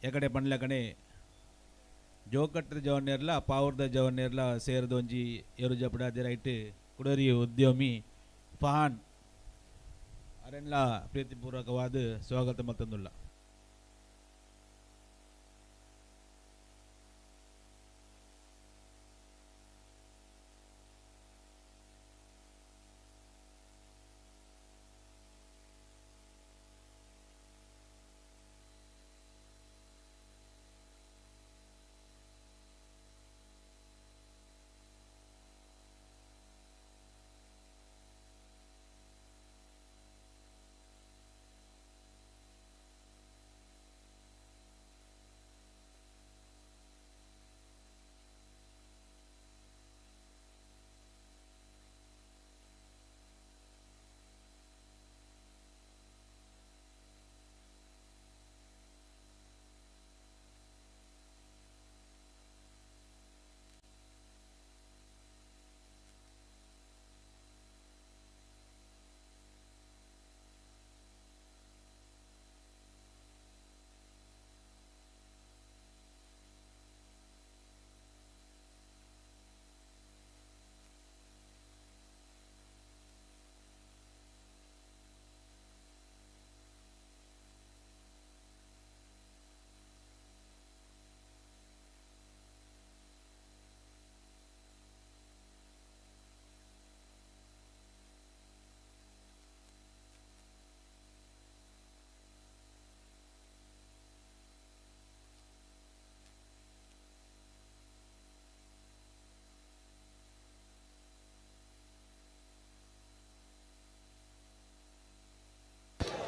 ಎಕಡೆ ಪಂಡ್ಲಕಡೆ ಜೋಕಟ್ರ ಜವನ್ಯರ್ಲ ಪಾವುರ್ದ ಜವನ್ಯರ್ಲ ಸೇರ್ದು ಒಂಜಿ ಎರು ಜಪಡಾದಿ ರೈಟ್ ಕುಡರಿ ಉದ್ಯಮಿ ಫಹಾನ್ ಅರೆನ್ಲ ಪ್ರೀತಿಪೂರ್ವಕವಾದ ಸ್ವಾಗತ ಮತ್ತೊಂದುಲ್ಲ.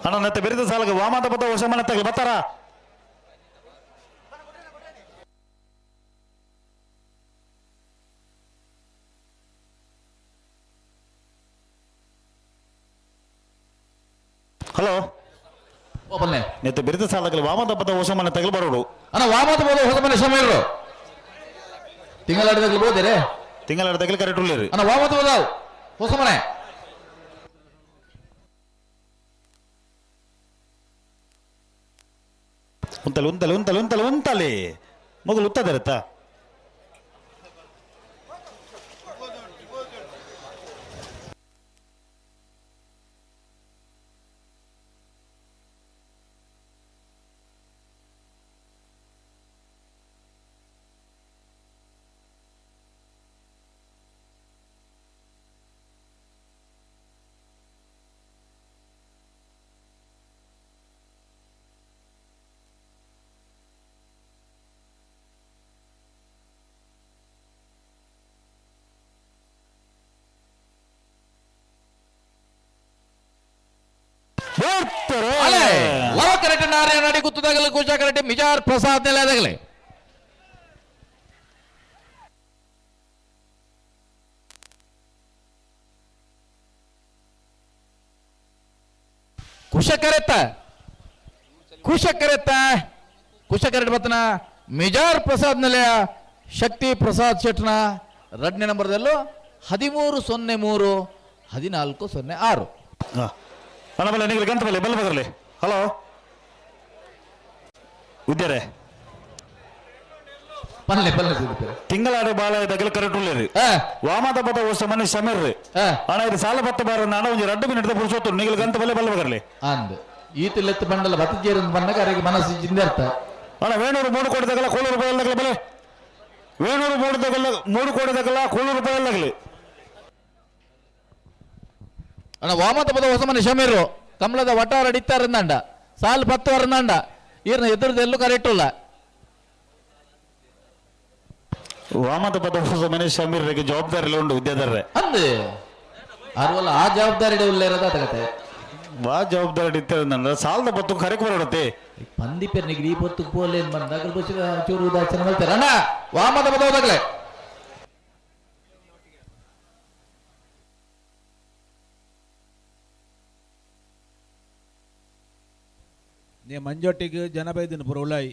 ಅಣ್ಣ ನತ್ತೆ ಬೆರಿದ ಸಾಲಗ ವಾಮದ ಪದ ಹೊಸ ಮನೆ ತಗಲಿ ಬತ್ತಾರ. ಹಲೋ ನೆತ್ತ ಬಿರಿದ ಸಾಲಗಲಿ ವಾಮದ ಪದ ಹೊಸ ಮನೆ ತಗಲಿ ಬರೋಡು. ಅಣ್ಣ ವಾಮದ ಪದ ಹೊಸ ಮನೆ ಸಮಯ ತಿಂಗಳಾಡಿದಾಗಲಿ ಬೋದಿರೇ ತಿಂಗಳಾಡಿದಾಗಲಿ ಕರೆಕ್ಟ್ ಉಳ್ಳೇರಿ. ಅಣ್ಣ ವಾಮದ ಪದ ಹೊಸ ಮನೆ. ಉಂತಲೆ ಉಂತಲೆ ಉಂತಲೆ ಉಂತಲೆ ಉಂತಲೆ ಮಗಲು ಉತ್ತದಿರತ್ತ. ಲವಕರೆಟ್ಟಿ ನಾರಾಯಣ ಗುತ್ತದಾಗಲಿ ಕುಶಾಕರೆಟ್ಟಿ ಮಿಜಾರ್ ಪ್ರಸಾದ್ ನೆಲೆದಾಗಲಿ. ಕುಶಕರೆತ್ತ ಕುಶಕರೆತ್ತ ಕುಶಕರೆಟ್ ಬತ್ತನ ಮಿಜಾರ್ ಪ್ರಸಾದ್ ನೆಲೆಯ ಶಕ್ತಿ ಪ್ರಸಾದ್ ಶೆಟ್ನ ಎರಡನೇ ನಂಬರ್ದಲ್ಲೂ 1303 1406. ಅಣ್ಣ ಬಲ್ಲೆ ನೀವು ಗಂತ ಬಲ್ಲೆ ಬಲ್ಲೆ ಬದರ್ಲಿ. ಹಲೋ ಉದ್ಯಾರೆ ಪಲ್ಲೆ ಪಲ್ಲೆ ಸಿಗುತ್ತೆ. ತಿಂಗಳಾಡಿ ಬಾಳ ದಗಲ ಕರೆಕ್ಟ್ ಉಳ್ಳೇರಿ. ವಾಮದ ಪದ ಹೊಸ ಮನೆ ಸಮೀರ್ರಿ. ಅಣ್ಣ ಇದು ಸಾಲ ಬತ್ತ ಬಾರ ನಾಡ ಒಂಜಿ 2 ಮಿನಿಟ್ ಪುರುಷೋತ್ತು ನಿಗಲ್ ಗಂತ ಬಲ್ಲೆ ಬಲ್ಲೆ ಬದರ್ಲಿ. ಅಂದ್ ಈತ ಲೆತ್ತ ಬಂಡಲ ಬತ್ತ ಜೇರಂದು ಬಂದಾಗ ಅರೆಗೆ ಮನಸ್ಸು ಜಿಂದರ್ಥ. ಅಣ್ಣ ವೇಣೂರು 3 ಕೋಟಿ ತಗಲ ಕೋಳೂರು ರೂಪಾಯಿ ತಗಲ ಬಲೆ. ವೇಣೂರು 3 ತಗಲ 3 ಕೋಟಿ ತಗಲ ಕೋಳೂರು ರೂಪಾಯಿ ತಗಲಿ. ಅಣ್ಣ ವಾಮದ ಪದ ಹೊಸ ಮನೆ ಶಮೀರು ಕಮಲದ ವಟಾರ ಅಡಿತಾರಂದಂಡ ಸಾಲು 10 ವರಂದಂಡ ಈರ್ನ ಎದುರುದು ಎಲ್ಲೂ ಕರೆಕ್ಟ್ ಇಲ್ಲ. ವಾಮದ ಪದ ಹೊಸ ಮನೆ ಶಮೀರ್ರಿಗೆ ಜವಾಬ್ದಾರಿ ಇಲ್ಲ ಉಂಟು ವಿದ್ಯಾಧರ್ರೆ. ಅಂದೆ ಅರ್ವಲ್ಲ ಆ ಜವಾಬ್ದಾರಿ ಉಲ್ಲ ಇರೋದ ತಗತೆ. ವಾ ಜವಾಬ್ದಾರಿ ಇತ್ತಿರಂದ್ರೆ ಸಾಲದ ಬತ್ತು ಕರೆಕ್ ಬರೋಡತ್ತೆ. ಪಂದಿ ಪೆರ್ನಿಗೆ ಈ ಪೊತ್ತು ಪೋಲೇನ್ ಬಂದಾಗ ಚೂರು ಉದಾಸೀನ ಮಾಡ್ತಾರೆ. ಅಣ್ಣ ವಾಮದ ಪದ ಹೋದಾಗಲೇ ನೀ ಮಂಜೊಟ್ಟಿಗೆ ಜನ ಬೈದಿನ ಪೂರ ಉಳ್ಳಾಯಿ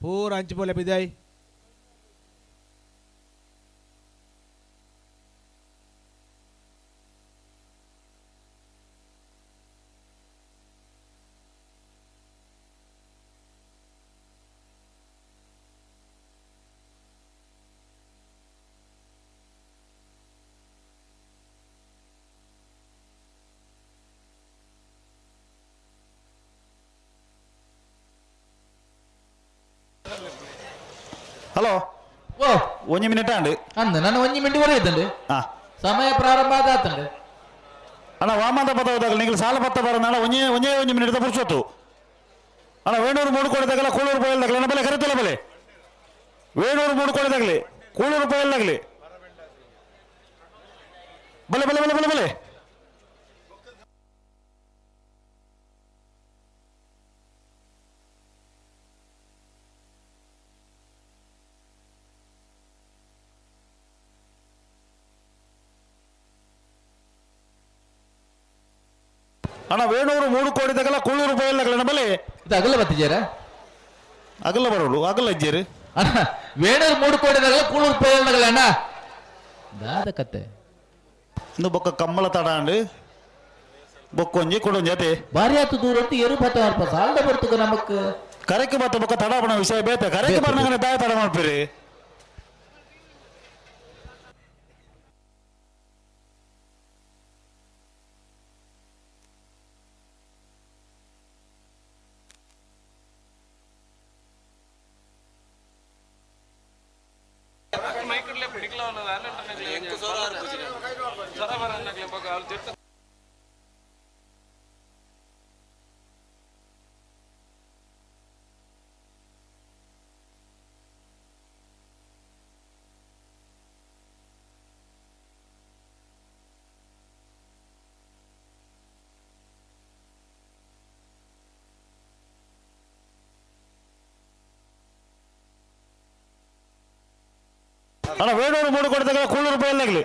ಪೂರ ಅಂಚು ಪೋಲೆ ಬಿದಾಯಿ. ಹಲೋ ಓ ಒಂಜಿ ಮಿನಿಟ್ ಅಂಡ್ ಅಂದ ನಾನು ಒಂಜಿ ಮಿನಿಟ್ ವರೆ ಇದ್ದಂಡೆ. ಸಮಯ ಪ್ರಾರಂಭ ಆದಾತಂಡೆ. ಅಣ್ಣ ವಾಮದ ಪದ ಹೋದಾಗ ನೀವು ಸಾಲ ಪತ್ತ ಬಾರ ನಾಡ ಒಂಜೇ ಒಂಜೇ ಒಂಜಿ ಮಿನಿಟ್ ಪುರುಷೋತ್ತು. ಅಣ್ಣ ವೇಣೂರು 3 ಕೋಟಿ ತಗಲ ಕೋಳೂರು ರೂಪಾಯಿ ತಗಲ ಅಣ್ಣ ಬಲೆ ಕರೆತಲ್ಲ ಬಲೆ. ವೇಣೂರು 3 ಕೋಟಿ ತಗಲಿ ಕೋಳೂರು ರೂಪಾಯಿ ತಗಲಿ ಬಲೆ ಬಲೆ ಬಲೆ ಬಲೆ ಬಲೆ. ಅಣ್ಣ ವೇಣೂರು 3 ಕೋಟಿ ತಗಲ ಕೂಳೂರು ರೂಪಾಯಿ ತಗಲ ಬಲೆ. ಇದು ಅಗಲ ಬತ್ತಿಜಾರ ಅಗಲ ಬರೋಡು ಅಗಲ ಇಜ್ಜೇರಿ. ಅಣ್ಣ ವೇಣೂರು 3 ಕೋಟಿ ತಗಲ ಕೂಳೂರು ರೂಪಾಯಿ ತಗಲ ಅಣ್ಣ ದಾದ ಕತೆ. ಇಂದು ಬೊಕ್ಕ ಕಮ್ಮಳ ತಡ ಅಂಡು ಬೊಕ್ಕೊಂಜಿ ಕೊಡೊಂಜಿ ಅತೆ ಭಾರಿ ಆತು ದೂರ ಅಂತ ಏರು ಬತ್ತ ಅಲ್ಪ ಸಾಲದ ಬರ್ತಕ ನಮಕ್ ಕರೆಕ್ ಬತ್ತ ಬೊಕ್ಕ ತಡ ಬಣ ವಿಷಯ ಬೇತೆ ಕರೆಕ್ ಬರ್ನಗನೆ ದಾಯ ತಡ ಮಾಡ್ತೀರಿ. ಅಣ್ಣ ವೇಣೂರು ಮೂಡು ಕೊಡ್ದಾಗ ಕೂಳೂರು ಬಯಲಾಗ್ಲಿ.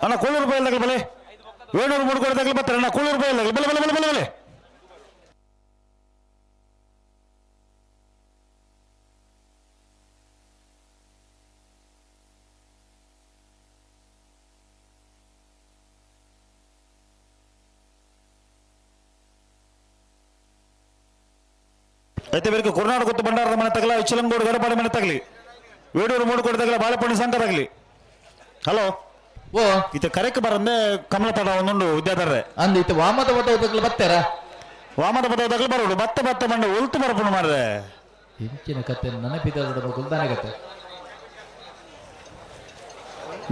ಅಣ್ಣ ಕೂಳೂರು ಬಯಲಾಗ್ಲಿ ಬಲೆ. ವೇಣೂರು ಮೂಡು ಕೊಡ್ದಾಗ್ಲಿ ಬರ್ತಾರೆ. ಅಣ್ಣ ಕೂಳೂರು ಬಯಲಾಗ್ಲಿ ಬಲೆ ಬಲೆ ಬಲೆ ಬಲೆ ಬಲೆ. ಐತೆ ಬೇರೆ ಕರ್ನಾಟಕ ಗೊತ್ತು ಭಂಡಾರದ ಮನೆ ತಗಲ, ಇಚ್ಚಲಂಗೋಡು ಗಡಪಾಡಿ ಮನೆ ತಗಲಿ, ವೇಣೂರು ಮೂಡು ಕೊಡ್ದಾಗಲ ಬಾಳೆಪಣ್ಣಿ ಸಂಕದಾಗ್ಲಿ. ಹಲೋ ಓ ಇತ ಕರೆಕ್ ಬರಂದೆ ಕಮಲ ತಡ ಒಂದೊಂದು ವಿದ್ಯಾಧರ್ರೆ ಅಂದ್ ಇತ ವಾಮದ ಪದ ಉದಗ್ಲು ಬತ್ತಾರ? ವಾಮದ ಪದ ಉದಗ್ಲು ಬರೋಡು ಬತ್ತ ಬತ್ತ ಮಂಡ ಉಲ್ತು ಬರಪುಣ ಮಾರ್ರೆ. ಹೆಚ್ಚಿನ ಕತೆ ನೆನಪಿದ ಗುಲ್ದಾನೆ ಕತೆ.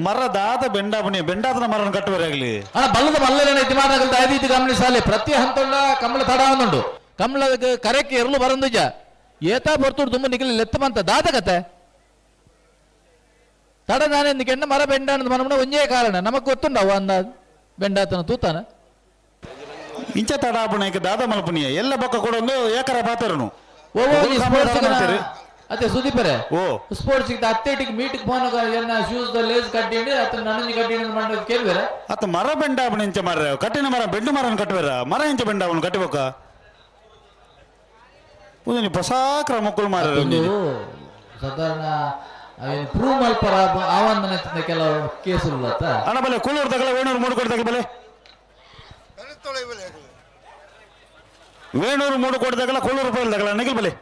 ಮರ ದಾದ ಬೆಂಡ ಬುನಿ ಬೆಂಡಾದನ ಮರನ ಕಟ್ಟುವರೆ ಆಗಲಿ. ಅಣ್ಣ ಬಲ್ಲದ ಬಲ್ಲಲೇನ ಇತಿ ಮಾತಾಗಲ್ದ ಐದು ಗಮನಿಸಾಲೆ ಪ್ರತಿ ಹಂತದ ಕಮಲ ತಡ ಒಂದುಂಡು. ಕಮಲ ಕರೆಕ್ ಎರಲು ಬರಂದುಜ ಏತಾ ಬರ್ತುಡು ತುಂಬ ನಿಗಲಿ ಲೆತ್ತ ಮಂತ ದಾದ ಕತೆ ತಡ ನಾನೇ ಕೆಣ್ಣ ಮರ ಬೆಂಡ ಮನಮನ ಒಂಜೇ ಕಾರಣ ನಮಗ್ ಗೊತ್ತುಂಡವ ಅಂದ ಬೆಂಡಾತನ ತೂತಾನ ಇಂಚ ತಡ ಆಪುಣ ದಾದ ಮಲ್ಪುನಿಯ ಎಲ್ಲ ಬೊಕ್ಕ ಕೊಡೊಂದು ಏಕರ ಪಾತರನು. ಓ ಅತ್ತೆ ಸುದೀಪರೇ ಓ ಸ್ಪೋರ್ಟ್ಸ್ ಅತ್ತೇಟಿಗೆ ಮೀಟಿಗೆ ಫೋನ್ ಎನ್ನ ಶೂಸ್ ಲೇಸ್ ಕಟ್ಟಿಂಡು ಅತ್ತ ನನ್ನಂಜಿ ಕಟ್ಟಿಂಡು ಮಂಡ ಕೇಳ್ಬೇರ. ಅತ್ತ ಮರ ಬೆಂಡ ಆಪುಣ ಇಂಚ ಮರ ಕಟ್ಟಿನ ಮರ ಬೆಂಡು ಮರನ ಕಟ್ಟುವೇರ ಮರ ಇಂಚ ಬೆಂಡ ಅವನು ಕಟ್ಟಿಬೋಕ ಉದನಿ ಹೊಸ ಕ್ರಮಕ್ಕಳು ಮಾರ ಸಾಧಾರಣ ಪ್ರೂವ್ ಮಲ್ಪರ ಆವಂದನ ಕೆಲವು ಕೇಸುలు ಅಣ್ಣ ಬಲೆ ಕೂಳೂರು ತಗಲ ವೇಣೂರು ಮೂಡು ಕೋಟಿ ತಗಲ ಬಲೆ. ವೇಣೂರು ಮೂಡು ಕೋಟಿ ತಗಲ ಕೂಳೂರು ರೂಪಾಯಿ ತಗಲ ನಿಖಲ್ ಬಲೆ.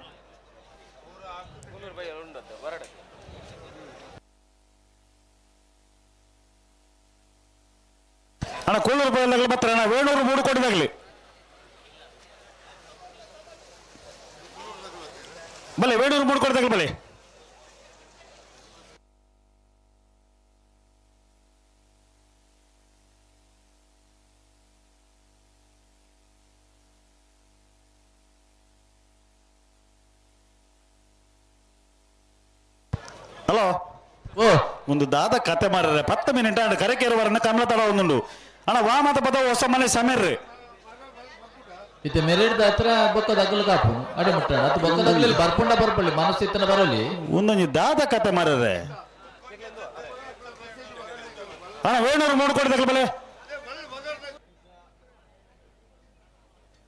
ಅಣ್ಣ ಕೂಳೂರು ರೂಪಾಯಿ ತಗಲ ಬರ್ತಾರೆ. ಅಣ್ಣ ವೇಣೂರು ಮೂಡು ಕೋಟಿ ತಗಲಿ ಬಲೆ. ವೇಣೂರು ಮೂಡು ಕೋಟಿ ತಗಲಿ ಬಲೆ. ಹಲೋ ಓ ಒಂದು ದಾದ ಕತೆ ಮಾಡ್ರೆ 10 ಮಿನಿಟ್ ಆಂಡ್ ಕರೆಕೇರುವರನ್ನ ಕಮಲ ತಡ ಒಂದುಂಡು. ಅಣ್ಣ ವಾಮತ ಪದ ಹೊಸ ಮನೆ ಸಮೀರ್ರಿ. ಇತ್ತೆ ಮೆರೆಡ್ದ ಹತ್ರ ಬೊಕ್ಕದ ಅಗಲು ಕಾಪು ಅಡೆ ಮುಟ್ಟ ಅದು ಬೊಕ್ಕದ ಅಗಲಲ್ಲಿ ಬರ್ಪುಂಡ ಬರ್ಪಳ್ಳಿ ಮನಸ್ಸಿತ್ತನ ಬರಲಿ. ಒಂದೊಂದು ದಾದ ಕತೆ ಮಾರರೆ. ಅಣ್ಣ ವೇಣೂರು ಮೂಡು ಕೋಟಿ ತಗಲ್ ಬಲೆ.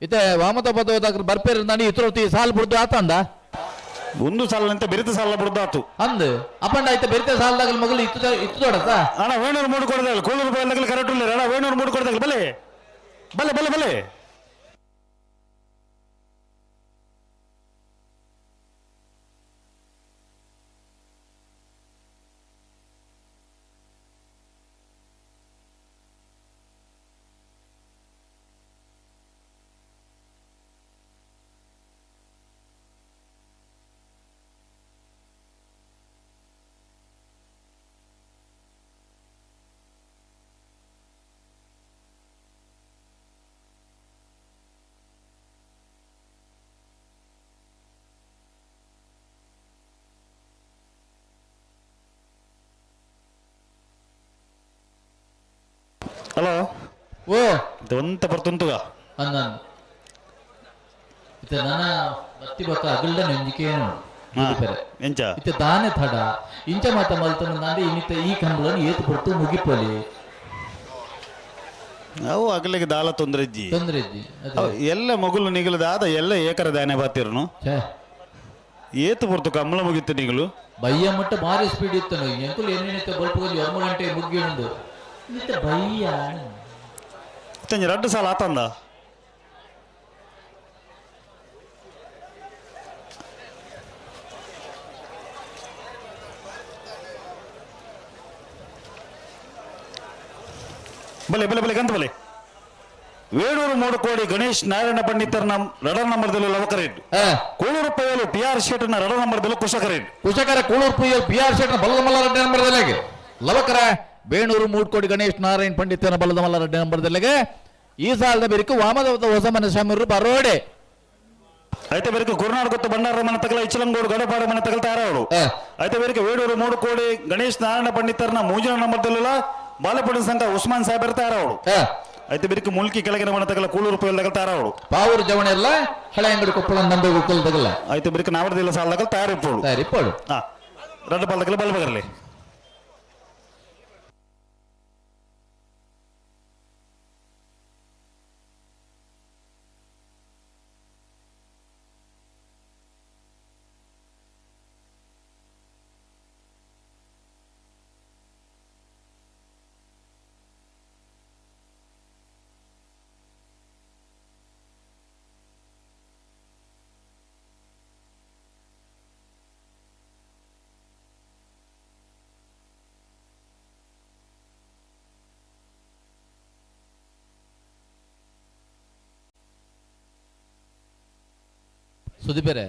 ಇತ್ತೆ ವಾಮತ ಪದ ಹೋದಾಗ ಬರ್ಪೇರು ನಾನು ಇತ್ರ ಸಾಲು ಬಿಡ್ದು ಆತಂದ ಒಂದು ಸಾಲ ಬೆರಿತ ಸಾಲ ಬಿಡ್ದಾತು ಅಂದ್ ಅಪ್ಪಂಡ ಆಯ್ತು ಬೆರಿತ ಸಾಲದಾಗ ಮಗಲು ಇತ್ತು ಇತ್ತು ದೊಡಸ. ಅಣ್ಣ ವೇಣೂರು ಮೂಡು ಕೊಡದಲ್ಲ ಕೂಳೂರು ರೂಪಾಯಿ ಕರೆಕ್ಟ್ ಇಲ್ಲ. ಅಣ್ಣ ವೇಣೂರು ಮೂಡು ಕೊಡದಲ್ಲ ಬಲೆ ಬಲೆ ಬಲೆ ಬಲೆ. ಹಲೋ ಓ ಒಂತ ಬರ್ತುಂತುಗ ಅಂದ ಇತ್ತೆ ನನ್ನ ಬತ್ತಿ ಬಕ್ಕ ಅಗಲ್ಡ ನಂಜಿಕೇನು ಎಂಚ ಇತ್ತೆ ದಾನೆ ತಡ ಇಂಚ ಮಾತ ಮಲ್ತನ ನಾಂದೆ ಇನ್ನಿತ್ತ ಈ ಕಂಬಳನ್ನು ಏತು ಪಡ್ತು ಮುಗಿಪೊಲಿ. ಅವು ಅಗಲಿಗೆ ದಾಲ ತೊಂದರೆ ಇಜ್ಜಿ ತೊಂದರೆ ಇಜ್ಜಿ ಎಲ್ಲ ಮಗುಲು ನಿಗಲು ದಾದ ಎಲ್ಲ ಏಕರ ದಾನೆ ಬಾತಿರ್ನು ಏತು ಪೊರ್ತು ಕಮ್ಮಲ ಮುಗಿತ್ತು ನಿಗಲು ಬಯ್ಯ ಮುಟ್ಟ ಭಾರಿ ಸ್ಪೀಡ್ ಇತ್ತು ಎಂಕುಲು ಏನೇನಿತ್ತು ಬಲ್ಪು 2 ಗಂಟೆ ಮುಗ್ಗಿಂಡು ಇತ್ತ ಬಯ್ಯ ರಡ್ಡು ಸಾಲ ಆತಂದ ಬಲೆ ಬಲೆ ಬಲೆ ಗಂತ ಬಲೆ. ವೇಣೂರು ಮೂಡುಕೋಡಿ ಗಣೇಶ್ ನಾರಾಯಣ ಪಂಡಿತರನ ರಡ ನಂಬರ್ದಲ್ಲಿ ಲವಕರೇಟ್. ಕೂಳೂರು ಪೈಯಲು ಪಿ ಆರ್ ಶೇಟ್ನ ರಡ ನಂಬರ್ದಲ್ಲಿ ಕುಶಕರೇಟ್. ಕುಶಕರ ಕೂಳೂರು ಪೈಯಲು ಪಿ ಆರ್ ಶೇಟ್ನ ಬಲದ ಮಲ್ಲ ರಡ್ಡ ನಂಬರ್ದಲ್ಲಿ ಲವಕರ. ಬೇಣೂರು ಮೂಡ್ಕೋಡಿ ಗಣೇಶ್ ನಾರಾಯಣ ಪಂಡಿತನ ಬಲದ ಮಲ್ಲ ರಡ್ಡ ನಂಬರ್ದಲ್ಲಿಗೆ ಈ ಸಾಲದ ಬೆರಿಕು ವಾಮದ ಹೊಸ ಮನೆ ಶಮೀರು ಬರೋಡೆ. అయితే ಬೇರೆ ಗುರುನಾಡ್ ಗೊತ್ತು ಭಂಡಾರ ಮನೆ ತಗಲ ಇಚ್ಚಲಂಗೋಡು ಗಡಪಾಡ ಮನೆ ತಗಲ್ತಾರ ಅವಳು. అయితే ಬೇರೆ ವೇಡೂರು ಮೂಡು ಕೋಡಿ ಗಣೇಶ್ ನಾರಾಯಣ ಪಂಡಿತರ್ನ ಮೂಜಿನ ನಂಬರ್ದಲ್ಲ ಬಾಲಪುಡಿ ಸಂಘ ಉಸ್ಮಾನ್ ಸಾಹೇಬ್ ಇರ್ತಾರ ಅವಳು. అయితే ಬೇರೆ ಮುಲ್ಕಿ ಕೆಳಗಿನ ಮನೆ ತಗಲ ಕೂಳೂರು ರೂಪಾಯಿ ತಗಲ್ತಾರ ಅವಳು. ಪಾವೂರು ಜವಣ ಎಲ್ಲ ಹಳೆ ಅಂಗಡಿ ಕೊಪ್ಪಳ ನಂಬೆ ಗುಕ್ಕಲ್ ತಗಲ. అయితే ಬೇರೆ ನಾವರದಿಲ್ಲ ಸಾಲ ತಗಲ್ ತಯಾರಿಪ್ಪೋಡು. ತಯಾರಿಪ್ಪೋಡು. ಹಾ రెండు ಪಾಲ್ ತಗಲ ಬಲ್ಬಗರ್ಲಿ. ಸುದೀಪರೆ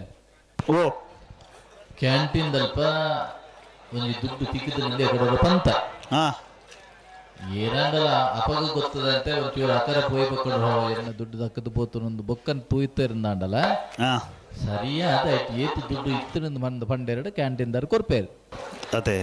ಓ ಕ್ಯಾಂಟೀನ್ ದಲ್ಪ ಒಂಜಿ ದುಡ್ಡು ತಿಕ್ಕಿದ ನಿಂದೆ ಕೊಡೋದು ಪಂತ ಏನಂದಲ ಅಪಗ ಗೊತ್ತದಂತೆ ಒಂಚೂರು ಅಕರ ಪೋಯ್ ಬಕ್ಕಡು ಎನ್ನ ದುಡ್ಡು ದಕ್ಕದು ಪೋತು ಬೊಕ್ಕನ್ ತೂಯ್ತಿರಂದಾಂಡಲ ಸರಿಯಾದ ಏತು ದುಡ್ಡು ಇತ್ತು ಮಂದ ಪಂಡೆರಡು ಕ್ಯಾಂಟೀನ್ ದಾರ್ ಕೊರ್ಪೇರು. ಅದೇ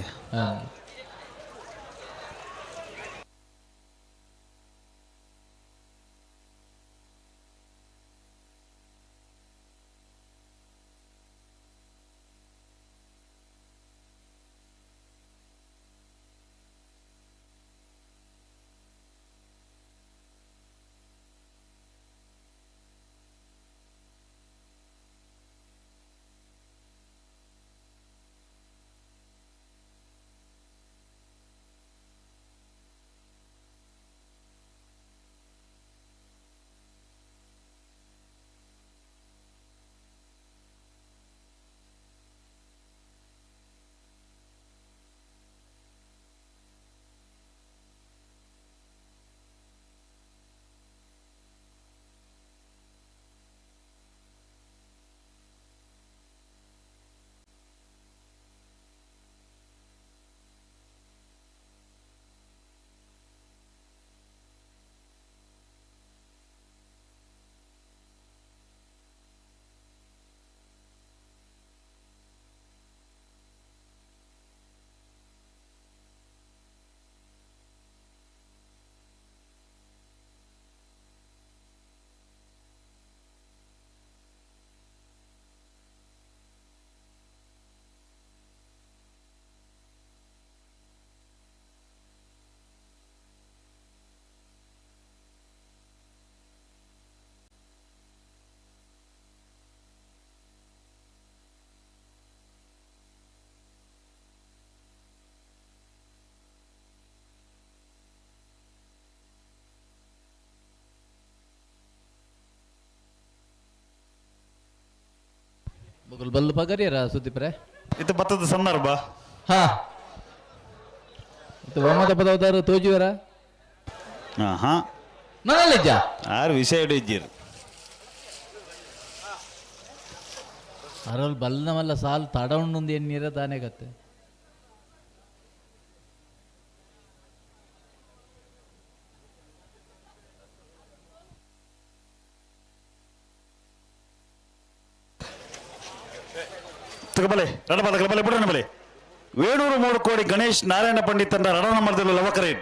ಬಗಲ್ ಬಲ್ಲು ಪಗರಿಯರ ಸುದೀಪ್ರೆ. ಇದು ಭತ್ತದ ಸಂದರ್ಭ. ಹಾ ಇದು ಒಮ್ಮದ ಪದವದಾರು ತೋಜುವರ. ಹಾ ನನ್ನಲ್ಲಿಜ್ಜ ಆರು ವಿಷಯ ಇಜ್ಜಿರು ಅರಲ್ಲಿ ಬಲ್ಲನವಲ್ಲ ಸಾಲು ತಡ ಉಂಡು ಎಣ್ಣೀರ ತಾನೇ ಕತ್ತೆ. ತಗಬಲೆ ರಡಬಲ ಬಲೆ ಬಿಡೋಣ ಬಲೆ. ವೇಣೂರು ಮೂರು ಕೋಡಿ ಗಣೇಶ್ ನಾರಾಯಣ ಪಂಡಿತನ ರಡ ನಂಬರ್ದಲ್ಲಿ ಲವಕರೇನ್.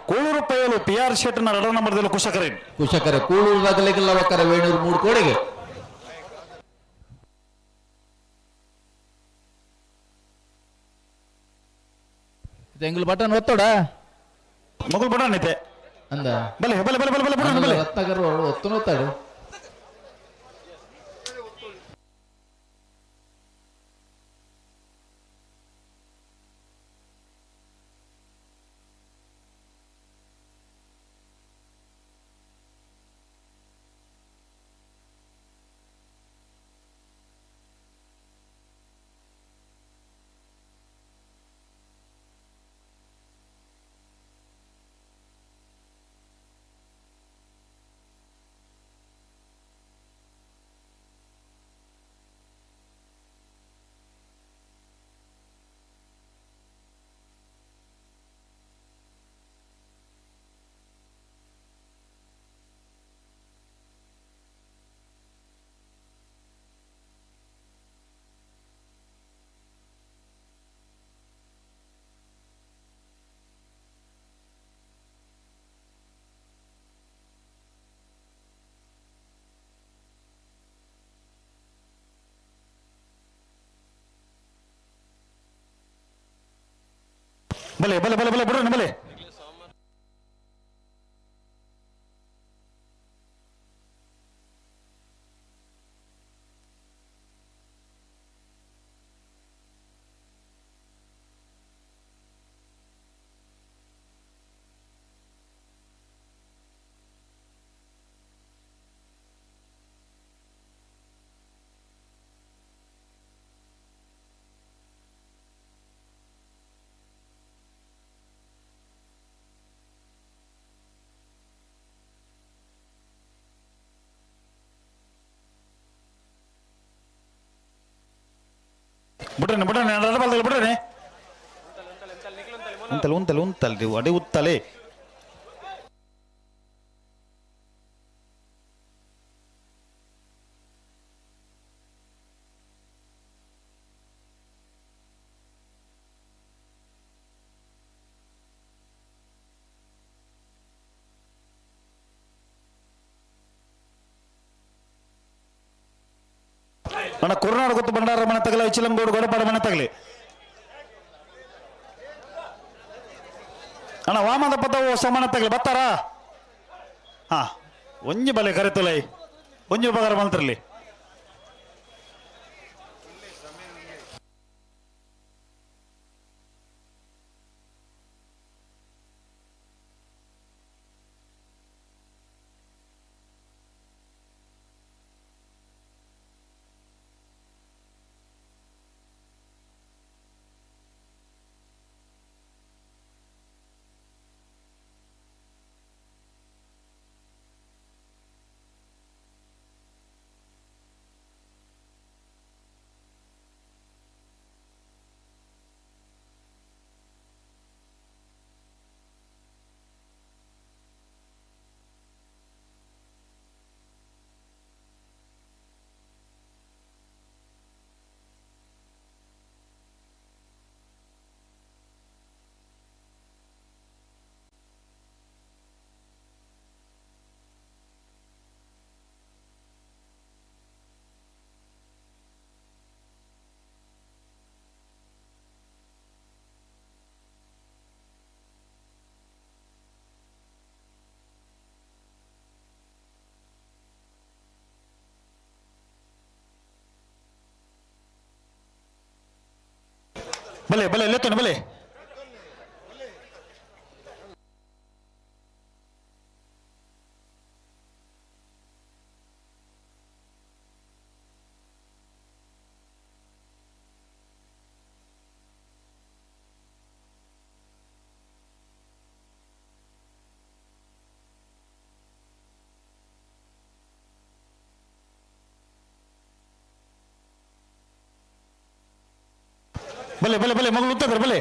ಕೂಳೂರು ಪೈಯಲು ಪಿ ಆರ್ ಶೆಟ್ಟನ ರಡ ನಂಬರ್ದಲ್ಲಿ ಕುಶಕರೇನ್. ಕುಶಕರೆ ಕೂಳೂರು ರಗಲಿಗೆ ಲವಕರೆ ವೇಣೂರು ಮೂರು ಕೋಡಿಗೆ. ಎಂಗ್ಲು ಬಟನ್ ಒತ್ತೋಡ ಮಗಳು ಬಟನ್ ಐತೆ ಅಂದ ಬಲೆ ಬಲೆ ಬಲೆ ಬಲೆ ಬಲೆ ಬಟನ್ ಬಲೆ ರತ್ನಾಕರ್ ಒತ್ತು ಒತ್ತಾಡು. ಬಲೆ ಬಲೆ ಬಲೆ ಬಲೆ ಬಿಡ್ರಿ ಬಲೆ ಬಿಡ್ರಿ ಬಿಡ್ರಿ ರಡಬಲ್ದಲ್ಲಿ ಬಿಡ್ರಿ ಉಂತಲೆ ಉಂತಲೆ ಉಂತಲ್ರಿ ಅಡಿ ಉತ್ತಲೆ ಅಣ್ಣ ಕೊರ್ನಾಡು ಗೊತ್ತು ಬಂಡಾರ ಮನೆ ತಗಲ ಇಚಿಲಂಗೋಡು ಗೊಡಪಾಡ ಮನೆ ತಗಲಿ ಅಣ್ಣ ವಾಮದ ಪದ ಹೊಸ ಮನೆ ತಗಲಿ ಬತ್ತಾರ ಹಾ ಒಂಜಿ ಬಲೆ ಕರೆತಲೈ ಒಂಜಿ ಉಪಕಾರ ಮಂತ್ರಲಿ ಬಲೆ ಬಲೆ ಲೆತ್ತೋಣ ಬಲೆ ಬಲೆ ಬಲೆ ಬಲೆ ಮಗಳು ಉತ್ತದ್ರ ಬಲೆ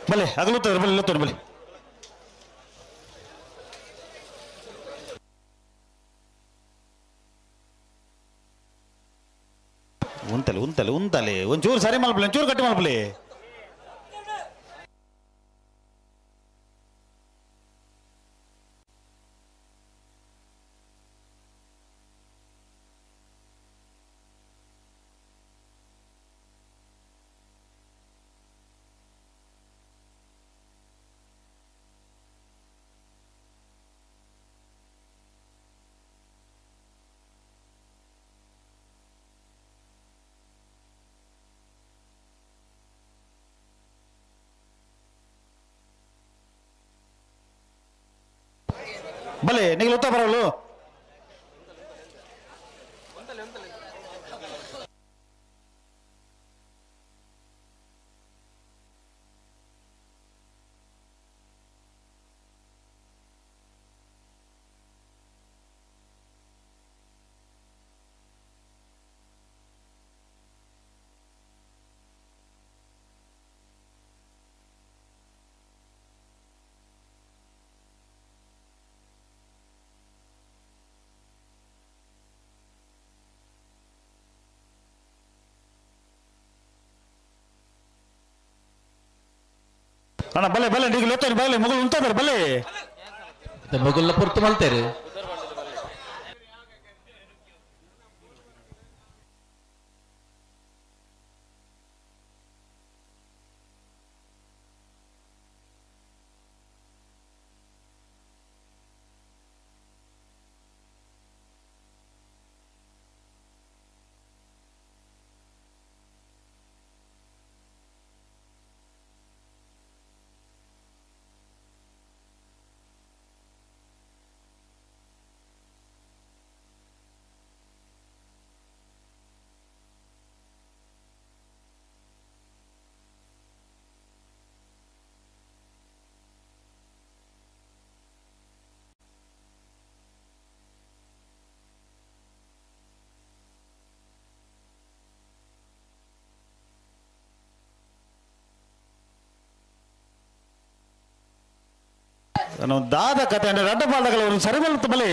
ಬಲೆ ಅಗಲುತ್ತದ್ರ ಬಲೆ ಲೆತ್ತೋಣ ಬಲೆ ಉಂತಲೆ ಉಂತಲೆ ಉಂತಲೆ ಒಂಚೂರು ಸರಿ ಮಲ್ಪಲೆ ಒಂಚೂರು ಗಟ್ಟಿ ಮಲ್ಪಲೆ ಬಲೆ ನಿಗಲು ಉತ್ತ ಬರಲು ಅಣ್ಣ ಬಲೆ ಬಲೆ ನೀವು ಲೊತ್ತರಿ ಬಲೆ ಮಗಳು ಉಂಟಾದ್ರೆ ಬಲೆ ಮಗುಲ್ಲ ಪುರ್ತು ಮಲ್ತೇರು ನಾವು ದಾದ ಕತೆ ಅಂದ್ರೆ ರಡ್ಡ ಪಾಲ್ದಗಳ ಒಂದು ಸರಿ ಬಲ್ತ ಬಲೆ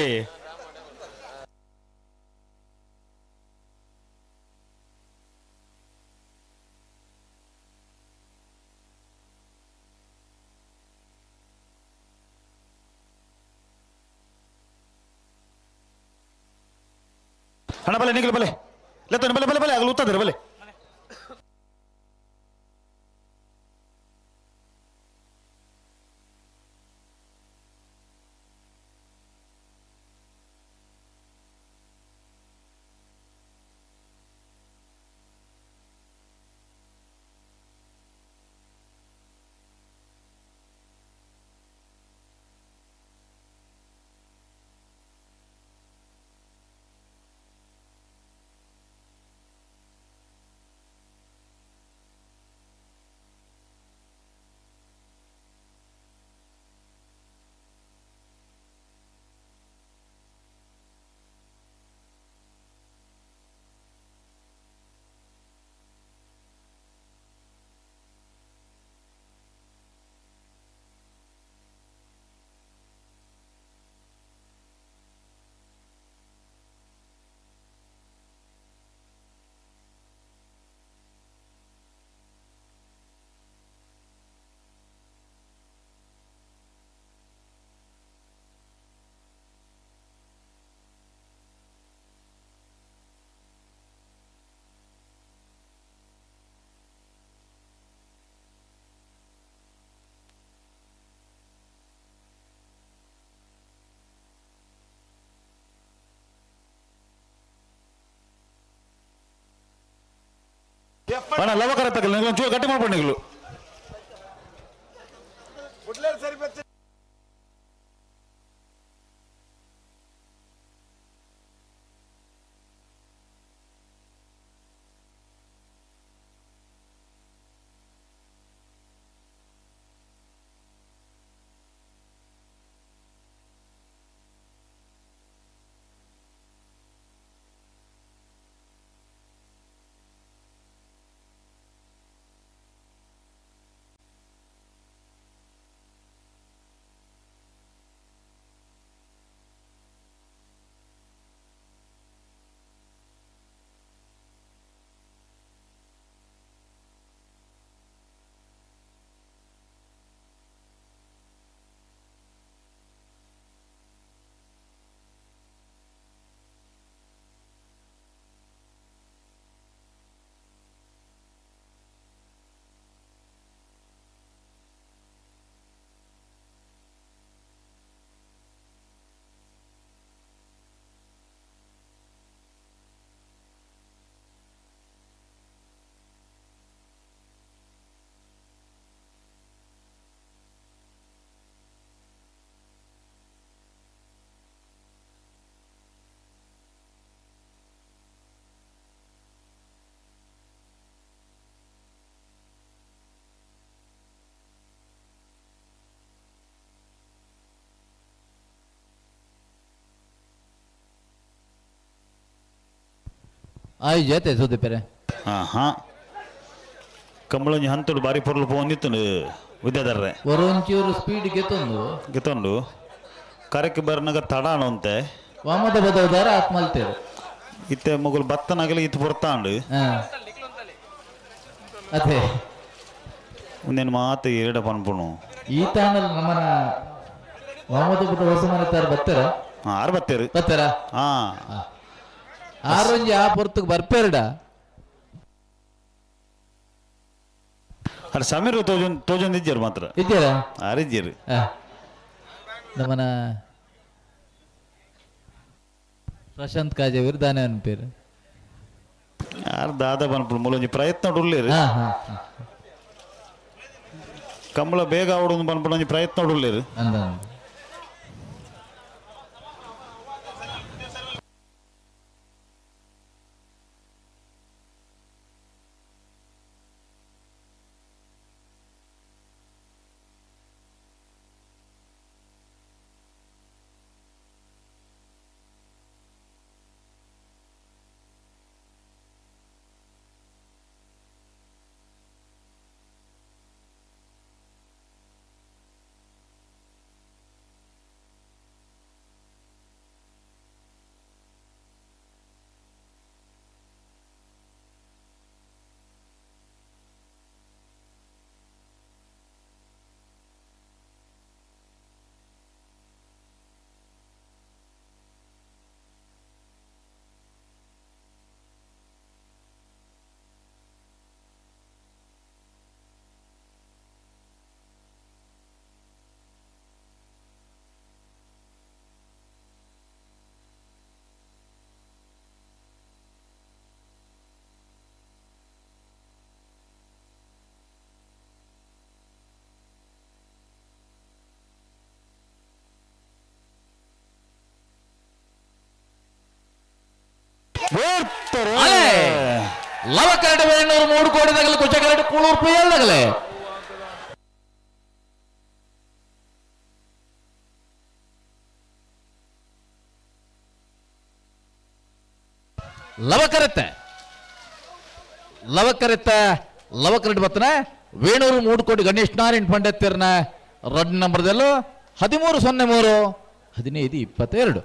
ಅಣ್ಣ ಬಲೆ ನಿಗಲು ಬಲೆ ಲೆತ್ತನೆ ಬಲೆ ಬಲೆ ಬಲೆ ಆಗಲು ಉತ್ತದ್ರೆ ಬಲೆ ಅಣ್ಣ ಲವಕರ ತಗಲ್ ನೀವು ಒಂಚೂರು ಗಟ್ಟಿ ಮಾಡ್ಕೊಂಡು ನೀವು ಆಯ್ ಜೇತೆ ಸುದೀಪರೆ. ಹಾ ಹಾ ಕಂಬಳಂಜಿ ಹಂತಡು ಬಾರಿ ಪೊರ್ಲು ಪೋಂದಿತ್ತು ವಿದ್ಯಾಧರ್ರೆ ಒರೊಂಚೂರು ಸ್ಪೀಡ್ ಗೆತ್ತೊಂದು ಗೆತ್ತೊಂಡು ಕರಕ್ಕೆ ಬರ್ನಾಗ ತಡಾಣ ಅಂತೆ ವಾಮದ ಬದವದಾರ ಆತ್ಮಲ್ತೇರು ಇತ್ತೆ ಮೊಗಲು ಬತ್ತನಾಗಲಿ ಇತ್ತು ಪೊರ್ತಾಂಡು. ಅದೇ. ಒಂದೇನು ಮಾತು ಎರಡ ಪನ್ಪುಣು ಈ ತಾನಲ್ ನಮ್ಮನ ಮೊಹಮ್ಮದ್ ಹೊಸ ಮನೆ ಬತ್ತಾರ ಆರು ಬತ್ತೇರು ಬತ್ತಾರ ಹಾ ಆರೊಂಜಿ ಆ ಪೊರ್ತುಗ್ ಬರ್ಪೇರ್ಡ ಅಲ್ಲ ಸಮೀರ್ ತೋಜೊಂದು ತೋಜೊಂದು ಇಜ್ಜರು ಮಾತ್ರ ಇದ್ದೀರಾ ಆರು ಇಜ್ಜರು ನಮ್ಮನ ಪ್ರಶಾಂತ್ ಕಾಜೆ ದಾನೆ ಅನ್ಪೇರು ಯಾರು ದಾದ ಪನ್ಪುಣು ಮೂಲೊಂಜಿ ಪ್ರಯತ್ನ ಉಳ್ಳೇರು ಕಂಬಳ ಬೇಗ ಆವಡೊಂದು ಪನ್ಪುಣ ಒಂಜಿ ಪ್ರಯತ್ನ ಉಳ್ಳೇರು ಅಂದ ಲವ ಕರಡು ವೇಣೂರು 3 ಕೋಟಿ ತಗಲು ಕುಚ ಕರಡು ಕೂಳೂರು ಪುಯ್ಯಲ್ ತಗಲೆ ಲವಕರತ್ತೆ ಲವಕರತ್ತ ಲವಕರಡು ಬತ್ತನ ವೇಣೂರು 3 ಕೋಟಿ ಗಣೇಶ್ ನಾರಾಯಣ್ ಪಂಡಿತರ್ನ ರಡ್ ನಂಬರ್ದಲ್ಲೂ 13 03 15 22.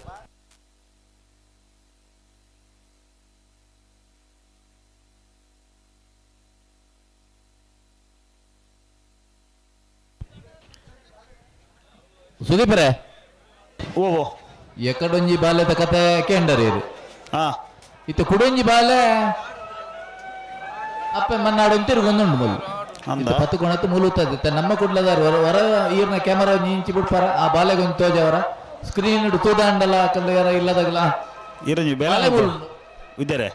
ಸುದೀಪರೇ ಓ ಎಕಡೊಂಜಿ ಬಾಲೆದ ಕತೆ ಕೇಂಡರಿ ಇತ್ತು ಕುಡೊಂಜಿ ಬಾಲೆ ಅಪ್ಪೆ ಮನ್ನಾಡು ತಿರುಗೊಂದುಂಡು ಮುಲ್ಲು ಪತ್ತು ಕೊಣತ್ತು ಮುಲುತ್ತದೆ ನಮ್ಮ ಕುಡ್ಲದಾರು ಹೊರ ಹೊರ ಈರ್ನ ಕ್ಯಾಮರಾ ಇಂಚಿ ಬಿಡ್ಪಾರ ಆ ಬಾಲೆಗೊಂದು ತೋಜವರ ಸ್ಕ್ರೀನ್ ಇಡು ತೂದಾಂಡಲ ಯಾರ ಇಲ್ಲದಾಗಲ ಇರಂಜಿ ಬೇಲೆ ಇದ್ದಾರೆ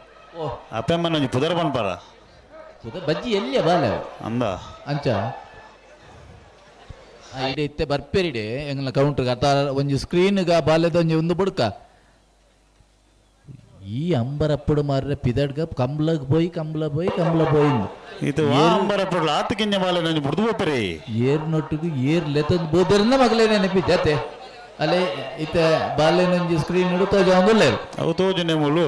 ಅಪ್ಪೆ ಮನ್ನೊಂಜಿ ಪುದರ್ ಪನ್ಪಾರ ಬಜ್ಜಿ ಎಲ್ಲಿಯ ಬಾಲೆ ಅಂದ ಅಂಚ ಇಡೆ ಇತ್ತೆ ಬರ್ಪೇರಿಡೆ ಎಂಗ್ಲ ಕೌಂಟರ್ ಅತ ಒಂಜಿ ಸ್ಕ್ರೀನ್ಗ ಬಾಲೆದ ಒಂಜಿ ಒಂದು ಬುಡ್ಕ ಈ ಅಂಬರಪ್ಪಡು ಮಾರ್ರೆ ಪಿದಡ್ಗ ಕಂಬ್ಲಗ್ ಪೋಯಿ ಕಂಬ್ಲ ಪೋಯಿ ಕಂಬ್ಲ ಪೋಯಿಂದು ಇದು ಅಂಬರಪ್ಪಡು ಆತಕಿಂಜ ಬಾಲೆ ನಂಜಿ ಬುಡ್ದು ಪೋಪೆರಿ ಏರ್ ನೊಟ್ಟಿಗೆ ಏರ್ ಲೆತ್ತಂದು ಬೋದರಿಂದ ಮಗಲೇ ನೆನಪಿ ಜಾತೆ ಅಲ್ಲೇ ಇತ್ತ ಬಾಲೆನೊಂಜಿ ಸ್ಕ್ರೀನ್ ಇಡು ತೋಜ ಒಂದುಲ್ಲೇರು ಅವು ತೋಜನೆ ಮುಳು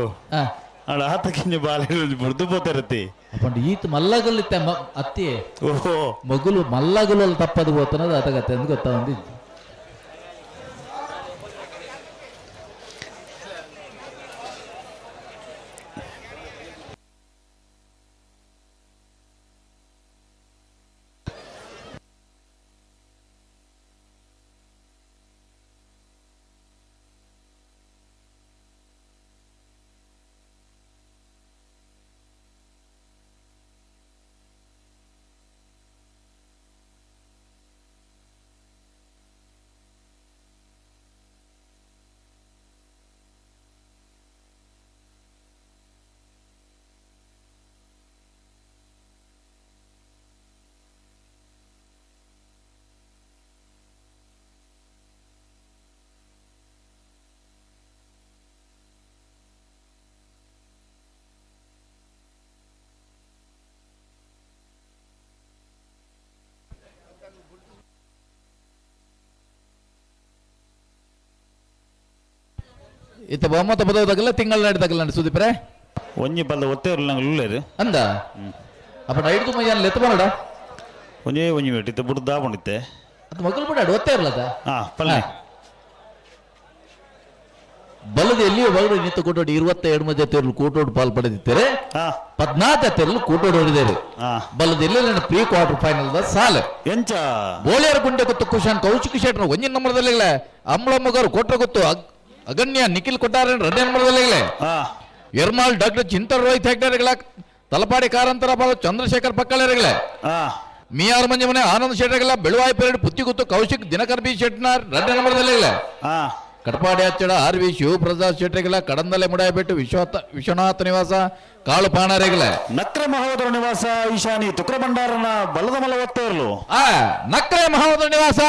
ಅಲ್ಲ ಆತಕಿಂಜ ಬಾಲೆ ಬುಡ್ದು ಪೋತಿರತಿ ಅಪ್ಪಂಡು ಈತ ಮಲ್ಲಗಲ್ಲಿತ್ತ ಅತ್ತಿ ಓಹೋ ಮಗುಲು ಮಲ್ಲಗಲು ತಪ್ಪದು ಹೋತನದು ಆತಗತ್ತೆ ಅಂತ ಗೊತ್ತಾ ಒಂದು ಇತ್ತ ಬೊಮ್ಮತ ಪದವು ತಗಲ್ಲ ತಿಂಗಳ ನಾಡು ತಗಲ್ಲ ಸುದೀಪ್ರೆ ಒಂಜಿ ಪಲ್ದ ಒತ್ತೆ ನಂಗೆ ಉಳ್ಳೇರು ಅಂದ ಅಪ್ಪ ನೈಟ್ ತುಂಬ ಜನ ಲೆತ್ತ ಬರೋಡ ಒಂಜೇ ಒಂಜಿ ಮಿನಿಟ್ ಇತ್ತ ಬುಡ್ದು ದಾಪಣಿತ್ತೆ ಅದು ಮಗಲು ಬಿಡಾಡು ಒತ್ತೆ ಇರಲದ ಹಾ ಪಲ್ಲೆ ಬಲದ ಎಲ್ಲಿಯೋ ಬಗಡು ನಿಂತು ಕೂಟೋಡು 22 ಮಧ್ಯೆ ತೆರಳು ಕೂಟೋಡು ಪಾಲ್ ಪಡೆದಿದ್ದಾರೆ. 14 ತೆರಳು ಕೂಟೋಡು ಹೊಡೆದರು. ಬಲದ ಎಲ್ಲಿ ನನ್ನ ಪ್ರೀ ಕ್ವಾರ್ಟರ್ ಫೈನಲ್ the ಸಾಲೆ ಎಂಚ ಬೋಳಿಯರ್ ಗುಂಡೆ ಗೊತ್ತು ಕುಶಾನ್ ಕೌಶಿಕ್ ಶೆಟ್ರ ಒಂಜಿನ ನಂಬರ್ದಲ್ಲಿ ಅಂಬಳಮ್ಮಗರು ಕೊಟ್ರ ಗೊತ್ತು ಅಗಣ್ಯ ನಿಖಿಲ್ ಕೊಟ್ಟಾರ ಎರಡನೇ ನಂಬರ್ದಲ್ಲಿ ಎರ್ಮಾಲ್ ಡಾಕ್ಟರ್ ಚಿಂತನ್ ರೋಹಿತ್ ಹೆಗ್ಡರ್ಗಳ ತಲಪಾಡಿ ಕಾರಂತರ ಬಾಲ ಚಂದ್ರಶೇಖರ್ ಪಕ್ಕಳರ್ಗಳೇ ಮಿಯಾರ್ ಮಂಜಮನೆ ಆನಂದ್ ಶೆಟ್ಟರ್ಗಳ ಬೆಳುವಾಯಿ ಪೇರಡ್ ಪುತ್ತಿಗುತ್ತು ಕೌಶಿಕ್ ದಿನಕರ್ ಬಿ ಶೆಟ್ನಾರ್ ಎರಡನೇ ನಂಬರ್ದಲ್ಲಿ ಕಟಪಾಡಿ ಅಚ್ಚಡ ಆರ್ ವಿ ಶಿವಪ್ರಸಾದ್ ಶೆಟ್ಟರ್ಗಳ ಕಡಂದಲೆ ಮುಡಾಯಬೆಟ್ಟು ವಿಶ್ವನಾಥ ನಿವಾಸ ಕಾಳು ಪಾಣಾರೆಗಳ ನಕ್ರೆ ಮಹೋದರ ನಿವಾಸ ಈಶಾನಿ ತುಕ್ರ ಭಂಡಾರನ ಬಲದ ಮಲ ಒತ್ತೇರ್ಲು. ನಕ್ರೆ ಮಹೋದರ ನಿವಾಸ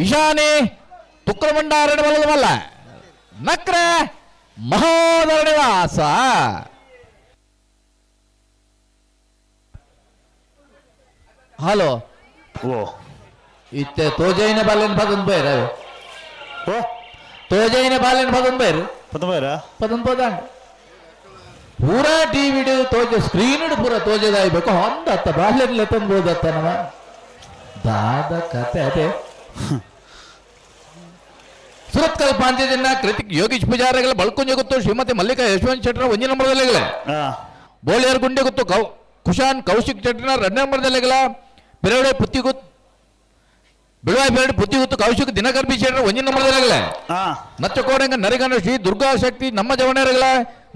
ಈಶಾನಿ ತುಕ್ರ ಭಂಡಾರನ ಬಲದ ಮಲ್ಲ ನಕ್ರೆ ಮಹೋದರ ನಿವಾಸ. ಹಲೋ ಓ ಇತ್ತೆ ತೋಜೈನ ಬಾಲೆನ್ ಪದನ್ ಬೈರ್ ಓ ತೋಜೈನ ಬಾಲೆನ್ ಪದನ್ ಬೈರ್ ಪದನ್ ಬೈರ ಪದನ್ ಪದಾಂಡ್ ಪೂರಾ ಟಿವಿ ತೋಜ ಸ್ಕ್ರೀನ್ ಪೂರಾ ತೋಜದಾಯ್ಬೇಕು ಹೊಂದತ್ತ ಬಾಲೆನ್ ಲೆತ್ತಂಬೋದತ್ತ ನಮ್ಮ ದಾದ ಕತೆ ಅದೇ. ಸುರತ್ಕಲ್ ಪಾಂಚಜನ್ಯ ಕೃತಿಕ್ ಯೋಗೀಶ್ ಪೂಜಾರಿಗಳ ಬಳ್ಕುಂಜ ಗೊತ್ತು ಶ್ರೀಮತಿ ಮಲ್ಲಿಕಾ ಯಶವಂತ್ ಶೆಟ್ಟರ ಒಂಜಿನ ನಂಬರ್ದಲ್ಲಿಗಳೇ ಬೋಳಿಯರ್ ಗುಂಡೆ ಗೊತ್ತು ಕುಶಾನ್ ಕೌಶಿಕ್ ಶೆಟ್ಟರ್ನ ಎರಡನೇ ನಂಬರ್ದಲ್ಲಿಗಳ ಬೆರಡೆ ಪುತ್ತಿಗುತ್ ಬಿಳುವಾಯಿ ಬೆರಡು ಪುತ್ತಿಗುತ್ತು ಕೌಶಿಕ್ ದಿನಕರ್ ಬಿ ಶೆಟ್ಟರ್ ಒಂಜಿನ ನಂಬರ್ದಲ್ಲಿಗಳೇ ನಚ್ಚಕೋಡಂಗ ನರಿಗನ ಶ್ರೀ ದುರ್ಗಾ ಶಕ್ತಿ ನಮ್ಮ ಜವಣರಗಳ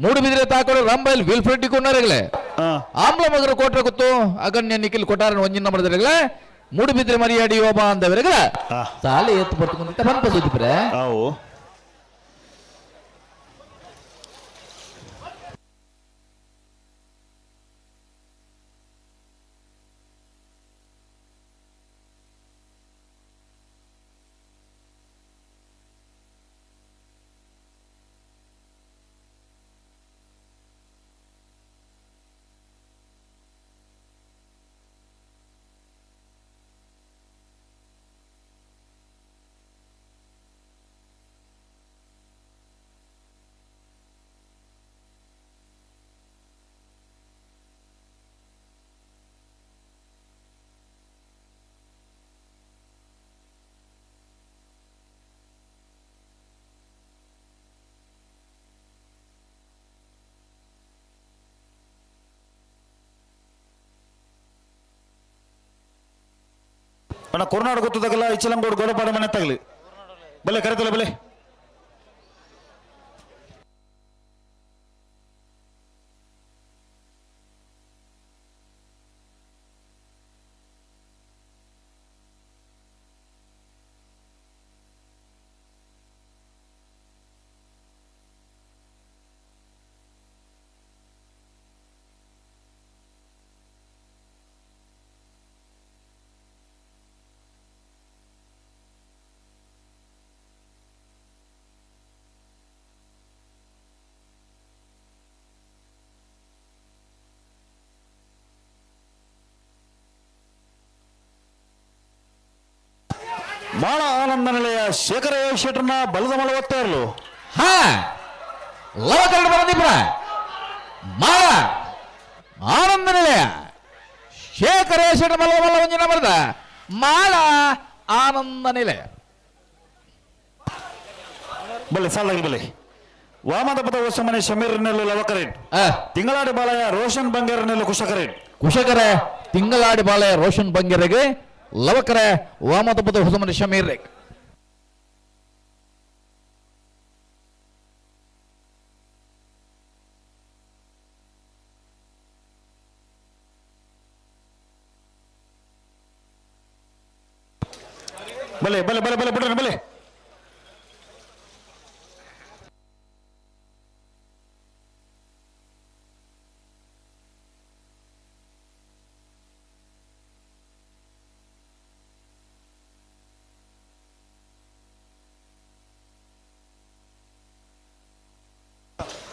ಮೂಡುಬಿದಿರೆ ತಾಕೋಡು ರಾಂಬೈಲ್ ವಿಲ್ಫ್ರೆಡ್ ಕೊಂಡರಗಳೇ ಆಮ್ಲ ಮಗರ ಕೋಟ್ರ ಗೊತ್ತು ಅಗಣ್ಯ ನಿಖಿಲ್ ಕೊಟ್ಟಾರನ ಒಂಜಿನ ನಂಬರ್ದಲ್ಲಿಗಳೇ ಮೂಡುಬಿದ್ರೆ ಮರಿಯಾಡಿ ಯೋಬ ಅಂದವರೆಗಳ ಸಾಲೆ ಎತ್ತು ಪಡ್ತುಕೊಂಡಿದ್ದ ಬಂದ ಸುದ್ದಿಪ್ರೆ. ಅಣ್ಣ ಕೊರ್ನಾಡು ಗೊತ್ತದಗಲ್ಲ ಇಚ್ಚಲಂಗೋಡು ಗೋಡಪಾಡ ಮನೆ ತಗಲಿ ಬಲೆ ಕರೆತಲ್ಲ ಬಲೆ. ಮಾಳ ಆನಂದ ನಿಲಯ ಶೇಖರ ಶೆಟ್ಟರ್ನ ಬಲದ ಮಲ ಒತ್ತಾರಲು. ಹಾ ಲವಕರಣ ಬರದಿಪ್ರ ಮಾಳ ಆನಂದ ನಿಲಯ ಶೇಖರ ಶೆಟ್ಟರ್ ಬಲದ ಮಲ ಒಂಜಿನ ಬರದ ಮಾಳ ಆನಂದ ನಿಲಯ. ಬಲೆ ಸಾಲಾಗಿ ಬಲೆ ವಾಮದ ಪದ ಹೊಸಮನೆ ಶಮೀರ್ ನೆಲ್ಲು ಲವಕರೇಟ್ ತಿಂಗಳಾಡಿ ಬಾಲಯ ರೋಷನ್ ಬಂಗೇರ್ ನೆಲ್ಲು ಕುಶಕರೇಟ್ ಕುಶಕರೆ ತಿಂಗಳಾಡಿ ಬಾಲಯ ರೋಷನ್ ಬಂಗೇರಿಗೆ ಲವಕರೆ ವಾಮದಪದ ಹೊಸಮನೆ ಶಮೀರ್. ಬಲೆ ಬಲೆ ಬಲೆ ಬಲೆ ಬಿಡ್ರಿ ಬಲೆ.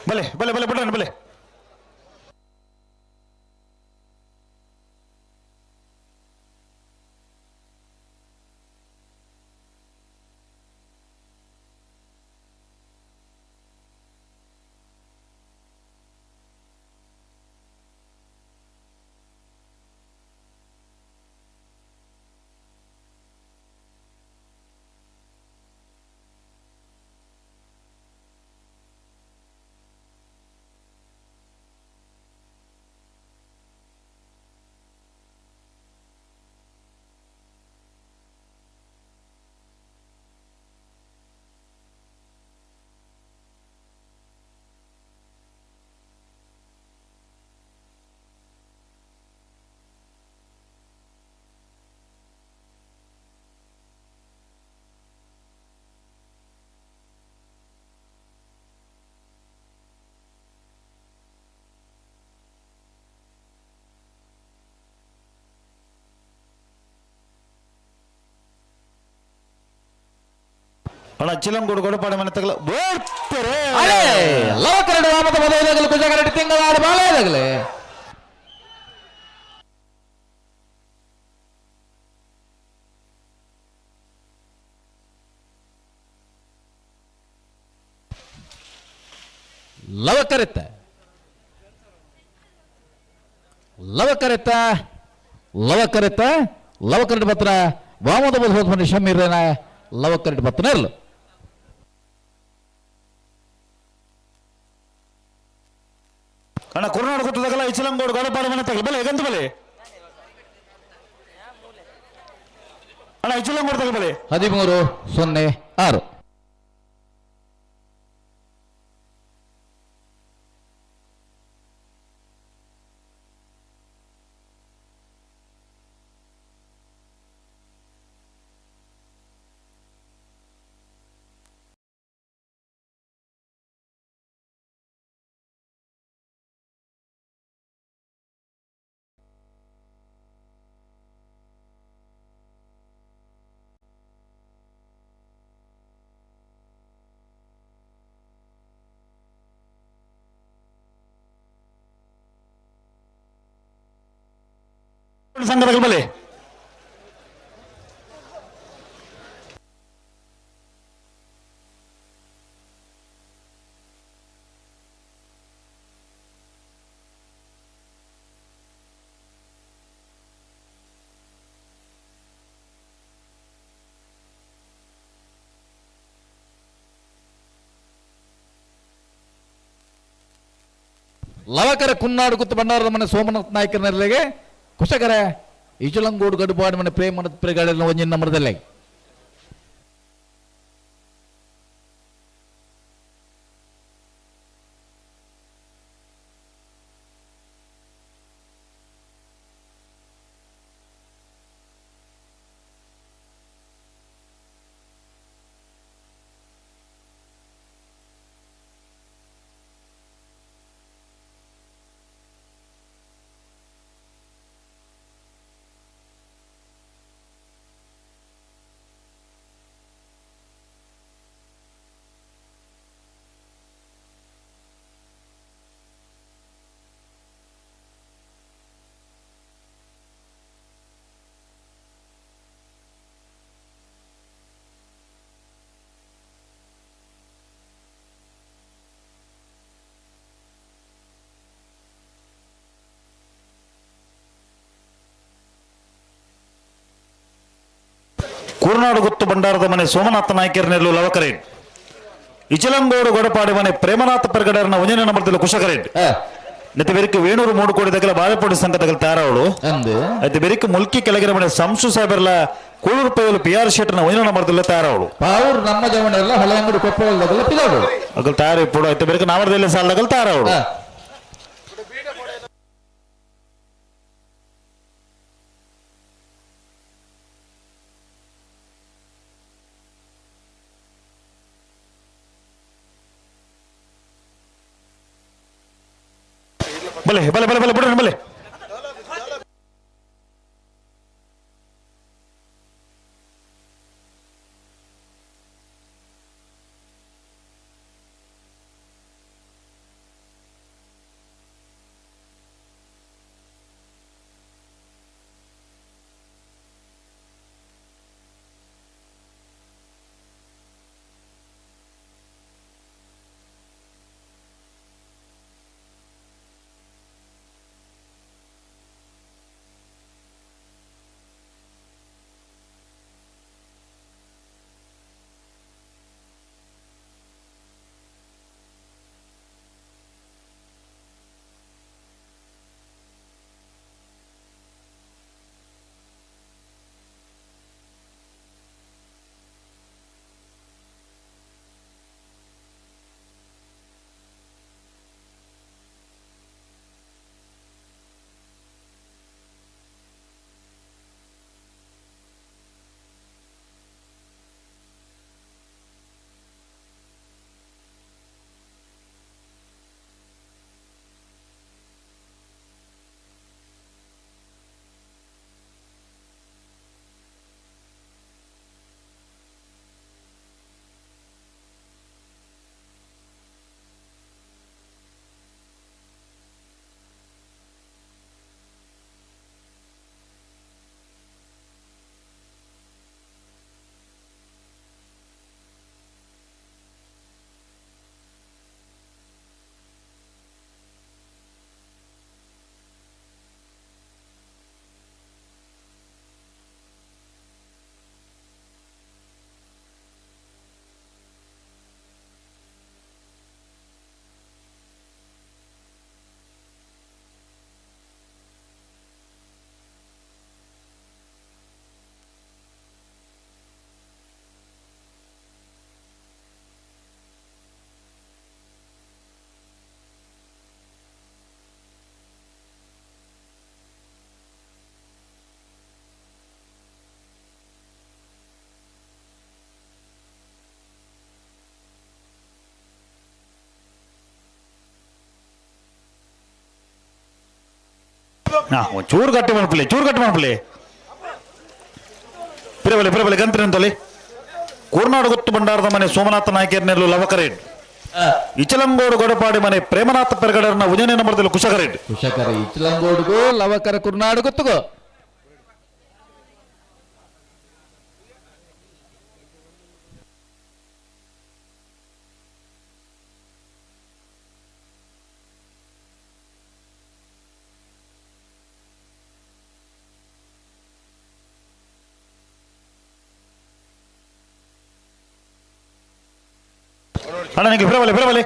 ಬಲೆ ಬಲೆ ಬಲೆ ಬಿಡ್ರಿ ಬಲೆ. ಅಣ್ಣ ಚಿಲಂಗೋಡು ಗೊಡಪಾಡಿ ಮನೆ ತಗಲ ಬೋಡ್ತಾರೆ. ಅರೆ ಲವಕರಡು ವಾಮದ ಬದಲಾಗಲು ಕುಜಕರಡು ತಿಂಗಳಾಡು ಬಾಳೆದಾಗಲೇ. ಲವಕರೆತ್ತ ಲವಕರೆತ್ತ ಲವಕರೆತ್ತ ಲವಕರಡು ಪತ್ರ ವಾಮದ ಬದಲ ಶಮೀರನ ಲವಕರಡು ಪತ್ರ ಇರಲು. ಅಣ್ಣ ಕುರುನಾಡು ಗೊತ್ತದಗಲ್ಲ ಇಚಿಲಂಗೋಡು ಗಡಪಾಡು ಮನೆ ತಗಲ ಬಲೆ ಎಗಂತ ಬಲೆ. ಅಣ್ಣ ಇಚಿಲಂಗೋಡು ತಗಲ ಬಲೆ. 13-06. ಸಂಘದ ಬಲೆ. ಲವಕರ ಕುನ್ನಾಡು ಗುತ್ತು ಭಂಡಾರದ ಮನೆ ಸೋಮನಾಥ್ ನಾಯ್ಕರನೆಲ್ಲಿಗೆ ಕುಶಕರ ಇಚಲಂಗೋಡು ಗಡುಪಾಡು ಮನೆ ಪ್ರೇಮನ ಪ್ರೇಗಳೆಲ್ಲ ಒಂಜಿನ ನಂಬರದಲ್ಲೇ. ಕೂರ್ನಾಡು ಗುತ್ತು ಭಂಡಾರದ ಮನೆ ಸೋಮನಾಥ ನಾಯ್ಕರನೆಲ್ಲು ಲವಕರೇಟ್. ಇಚಲಂಗೋಡು ಗೊಡಪಾಡಿ ಮನೆ ಪ್ರೇಮನಾಥ ಪರ್ಗಡರ್ನ ಒಂಜನೇ ನಂಬರ್ದಲ್ಲಿ ಕುಶಕರೇಟ್. ನೆತ್ತೆ ಬೆರಿಕೆ ವೇಣೂರು 3 ಕೋಟಿ ತಗಲ ಬಾಳೆಪೋಡಿ ಸಂಘ ತಗಲ ತಾರವಳು. అయితే ಬೆರಿಕೆ ಮುಲ್ಕಿ ಕೆಳಗಿನ ಮನೆ ಸಂಸು ಸಾಹೇಬರ್ಲ ಕೂಳೂರು ಪೈಲು ಪಿ ಆರ್ ಶೆಟ್ಟರ್ನ ಒಂಜನೇ ನಂಬರ್ದಲ್ಲಿ ತಾರವಳು. ಪಾವೂರು ನಮ್ಮ ಜವನೆಲ್ಲ ಹಳೆಯಂಗಡಿ ಕೊಪ್ಪಳದಲ್ಲ ಪಿದಾಡು. ಅಗಲ್ ತಾರ ಇಪ್ಪಡು. అయితే ಬೆರಿಕೆ ನಾಮರದಲ್ಲಿ ಸಾಲದಗಲ್ ತಾರವಳು. ಬಲೆ ಬಲೆ ಬಲೆ ಬಲೆ ಬಿಡ್ರಿ ಬಲೆ. ಚೂರು ಗಟ್ಟಿ ಮನ್ಪುಲೆ, ಚೂರು ಗಟ್ಟಿ ಮನ್ಪುಲೆ. ಪಿರಬಲೆ ಪಿರಬಲೆ ಗಂತ್ರಿ ಕೂರ್ನಾಡು ಗೊತ್ತು ಭಂಡಾರದ ಮನೆ ಸೋಮನಾಥ ನಾಯಕರ್ನೆಲ್ಲು ಲವಕರೇಡ್. ಇಚಲಂಗೋಡು ಗೊಡಪಾಡಿ ಮನೆ ಪ್ರೇಮನಾಥ ಪೆರಗಡರ್ನ ಉಜನೆ ನಂಬರ್ದಲ್ಲಿ ಕುಶಕರೇಡ್. ಕುಶಕರ ಇಚಲಂಗೋಡುಗು ಲವಕರ ಕುರ್ನಾಡು ಗೊತ್ತುಗೋ. ಅಣ್ಣ ನಿಮಗೆ ಬಿರಬಲೆ ಬಿರಬಲೆ.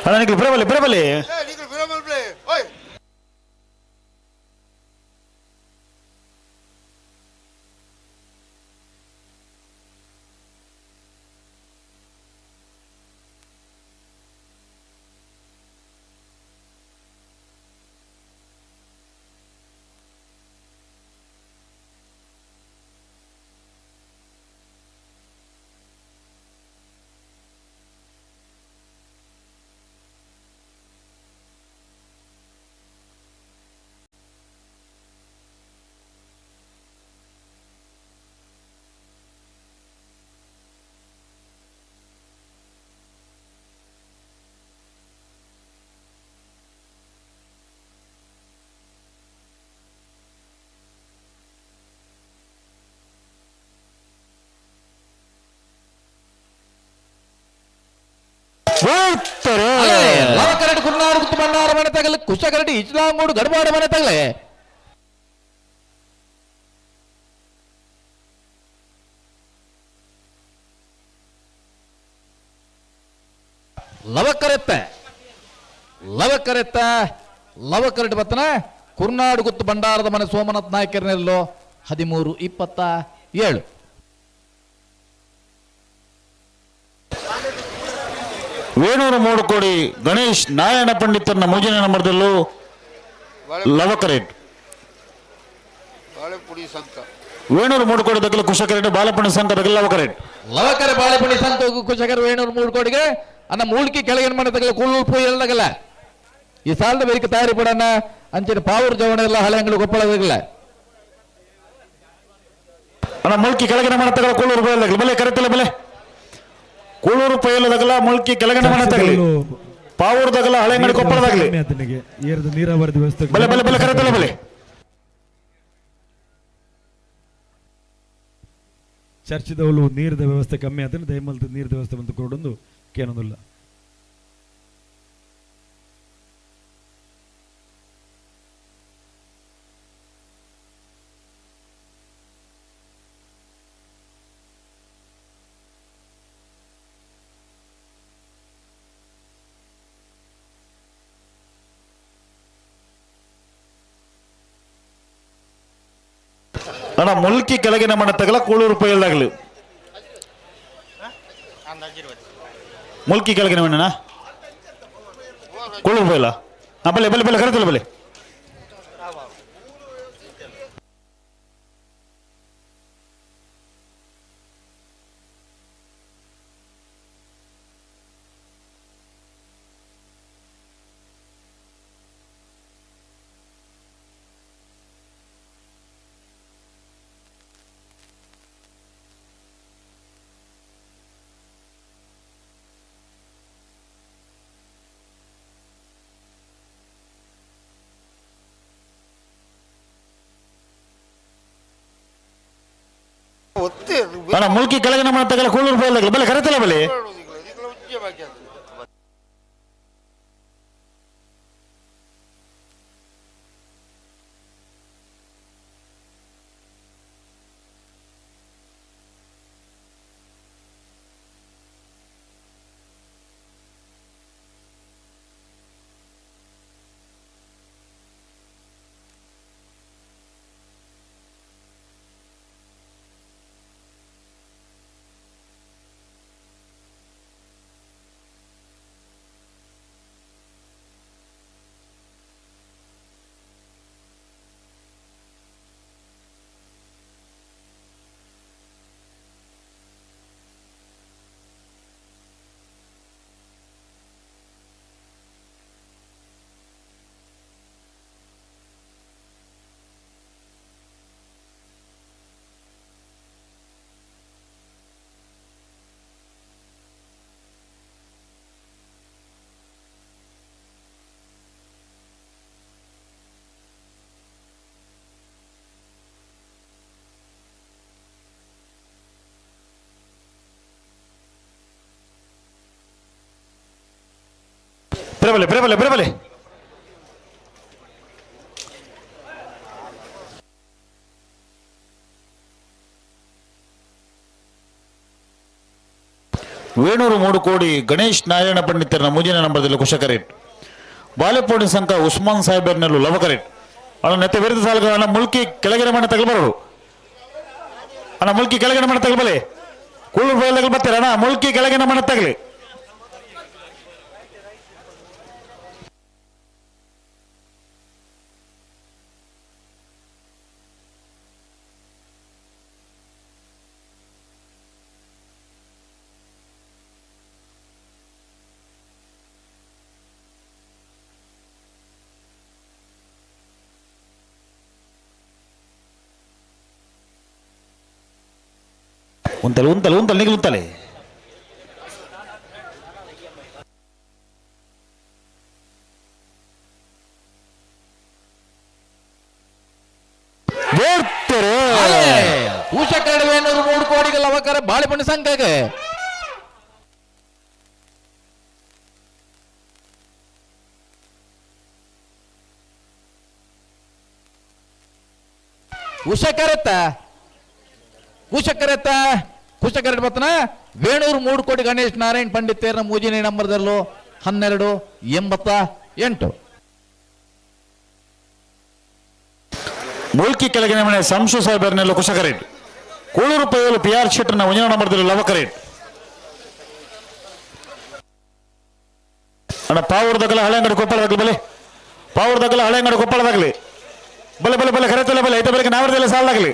ಅಣ್ಣ ನಿಖಿಲ್ ಬಿರಬಲೆ ಬಿರಬಲೆ. ಲವಕರಡಿ ಕುರ್ನಾಡು ಗುತ್ತು ಬಂಡಾರ ಮನೆ ತಗಲು, ಕುಶಕರಡಿ ಇಚ್ಲಾಂಗೋಡು ಗಡಬಾಡ ಮನೆ ತಗಲೆ. ಲವಕರೆತ್ತ ಲವಕರೆತ್ತ ಲವಕರಡಿ ಬತ್ತನ ಕುರ್ನಾಡು ಗುತ್ತು ಬಂಡಾರದ ಮನೆ ಸೋಮನಾಥ್ ನಾಯಕರನೆಲ್ಲೋ 13-27. ವೇಣೂರು ಮೂಡುಕೋಡಿ ಗಣೇಶ್ ನಾರಾಯಣ ಪಂಡಿತರನ್ನ ಮೂಜನೇ ನಂಬರ್ದಲ್ಲೂ ಲವಕರೇಟ್. ವೇಣೂರು ಮೂಡುಕೋಡಿ ದಕ್ಕಲು ಕುಶಕರೇಟ್, ಬಾಲಪಣ್ಣ ಸಂಘ ದಕ್ಕಲು ಲವಕರೇಟ್. ಲವಕರೆ ಬಾಳೆಪುಣಿ ಸಂತ ಕುಶಕರ ವೇಣೂರು ಮೂಡುಕೋಡಿಗೆ ಅನ್ನ ಮೂಲ್ಕಿ ಕೆಳಗಿನ ಮನೆ ಕೂಳು ಪೋಯಲ್ದಾಗಲ್ಲ ಈ ಸಾಲದ ಬೇರಿಕೆ ತಯಾರಿ ಪಡಣ್ಣ ಅಂಚಿನ ಪಾವೂರು ಜವಣ ಎಲ್ಲ ಹಳೆ ಅಂಗಡಿ ಕೊಪ್ಪಳದಾಗಲ್ಲ. ಅಣ್ಣ ಮುಲ್ಕಿ ಕೆಳಗಿನ ಮನೆ ತಗಲ ಕೂಳೂರು ಪೈಲದಾಗಲಿ ಬಲೆ ಕರೆತಲ್ಲ ಬಲೆ ಕೂಳೂರು ಪೈಲದಾಗಲ ಮುಲ್ಕಿ ಕೆಳಗಿನ ಮನೆ ತಗಲಿ ಪಾವೂರ್ದಾಗಲ ಹಳೆ ಅಂಗಡಿ ಕೊಪ್ಪಳದಾಗಲಿ ಏರ್ದು ನೀರಾವರಿ ವ್ಯವಸ್ಥೆ ಬಲೆ ಬಲೆ ಬಲೆ ಕರೆತಲ್ಲ ಬಲೆ. ಚರ್ಚಿದವಳು ನೀರಿನ ವ್ಯವಸ್ಥೆ ಕಮ್ಮಿ ಆದ್ರೆ ದಯಮಲ್ತ ನೀರಿನ ವ್ಯವಸ್ಥೆ ಬಂದು ಕೊಡೊಂದು ಕೇನೊಂದಿಲ್ಲ. ಅಣ್ಣ ಮುಲ್ಕಿ ಕೆಳಗಿನ ಮನೆ ತಗಲ ಕೂಳೂರು ಪೈಲ್ದಾಗಲಿ ಮುಲ್ಕಿ ಕೆಳಗಿನ ಮಣ್ಣನ ಕೂಳೂರು ಪೈಲ ಬಲೆ ಬಲೆ ಬಲೆ ಕರೆತಲ್ಲ ಬಲೆ. ಅಣ್ಣ ಮುಲ್ಕಿ ಕೆಳಗಿನ ಮನೆ ತಗಲ ಕೂಳೂರು ಪೈಲ್ದಾಗಲಿ ಬಲೆ ಕರೆತಲ್ಲ ಬಲೆ. ಬರಬಲೆ ಬರಬಲೆ ಬರಬಲೆ. ವೇಣೂರು 3 ಕೋಡಿ ಗಣೇಶ್ ನಾರಾಯಣ ಪಂಡಿತರನ ಮುಂದಿನ ನಂಬರದಲ್ಲಿ ಕುಶಕರೇಟ್ ಬಾಲೆಪೋಡಿ ಸಂಘ ಉಸ್ಮಾನ್ ಸಾಹೇಬರ್ನಲ್ಲೂ ಲವಕರೇಟ್ ಅಣ್ಣ ನೆತ್ತೆ ವಿರುದ್ಧ ಸಾಲುಗಳು ಅಣ್ಣ ಮುಲ್ಕಿ ಕೆಳಗಿನ ಮನೆ ತಗಲ್ಬರೋರು ಅಣ್ಣ ಮುಲ್ಕಿ ಕೆಳಗಿನ ಮನೆ ತಗಲ್ಬಲೆ ಕೂಳು ಬಯಲಾಗಲು ಬರ್ತೀರ ಅಣ್ಣ ಮುಲ್ಕಿ ಕೆಳಗಿನ ಮನೆ ತಗಲಿ. ಉಂತಲೆ ಉಂತಲೆ ಉಂತಲೆ ನಿಗಲು ಉಂತಲೆ. ಕೂಶಕರಡು 3 ಕೋಡಿಗೆ ಲವಕರ ಬಾಳೆಪಣ್ಣು ಸಂಘಕ್ಕೆ. ಉಷಕರತ್ತ ಕುಶಕರತ್ತ ಕುಶಕರಡ್ ಬತ್ತನ ವೇಣೂರು 3 ಕೋಟಿ ಗಣೇಶ್ ನಾರಾಯಣ್ ಪಂಡಿತೇರ್ನ ಮೂಜಿನೇ ನಂಬರ್ದಲ್ಲೂ 1288. ಮುಲ್ಕಿ ಕೆಳಗಿನ ಮನೆ ಸಂಶು ಸಾಹೇಬರ್ನೆಲ್ಲ ಕುಶಕರೇಟ್ ಕೂಳೂರು ಪೈಯಲು ಪಿ ಆರ್ ಶೆಟ್ಟರ್ನ ಒಂಜನ ನಂಬರ್ದಲ್ಲಿ ಲವಕರೇಟ್ ಅಣ್ಣ ಪಾವೂರ್ದಾಗಲ ಹಳೆ ಅಂಗಡಿ ಕೊಪ್ಪಳದಾಗಲಿ ಬಲೆ ಪಾವೂರ್ದಾಗಲ ಹಳೆ ಅಂಗಡಿ ಕೊಪ್ಪಳದಾಗಲಿ ಬಲೆ ಬಲೆ ಬಲೆ ಕರೆತಲೆ ಬಲೆ ಐತೆ ಬೆಳಗ್ಗೆ ನಾವರದಲ್ಲೇ ಸಾಲದಾಗಲಿ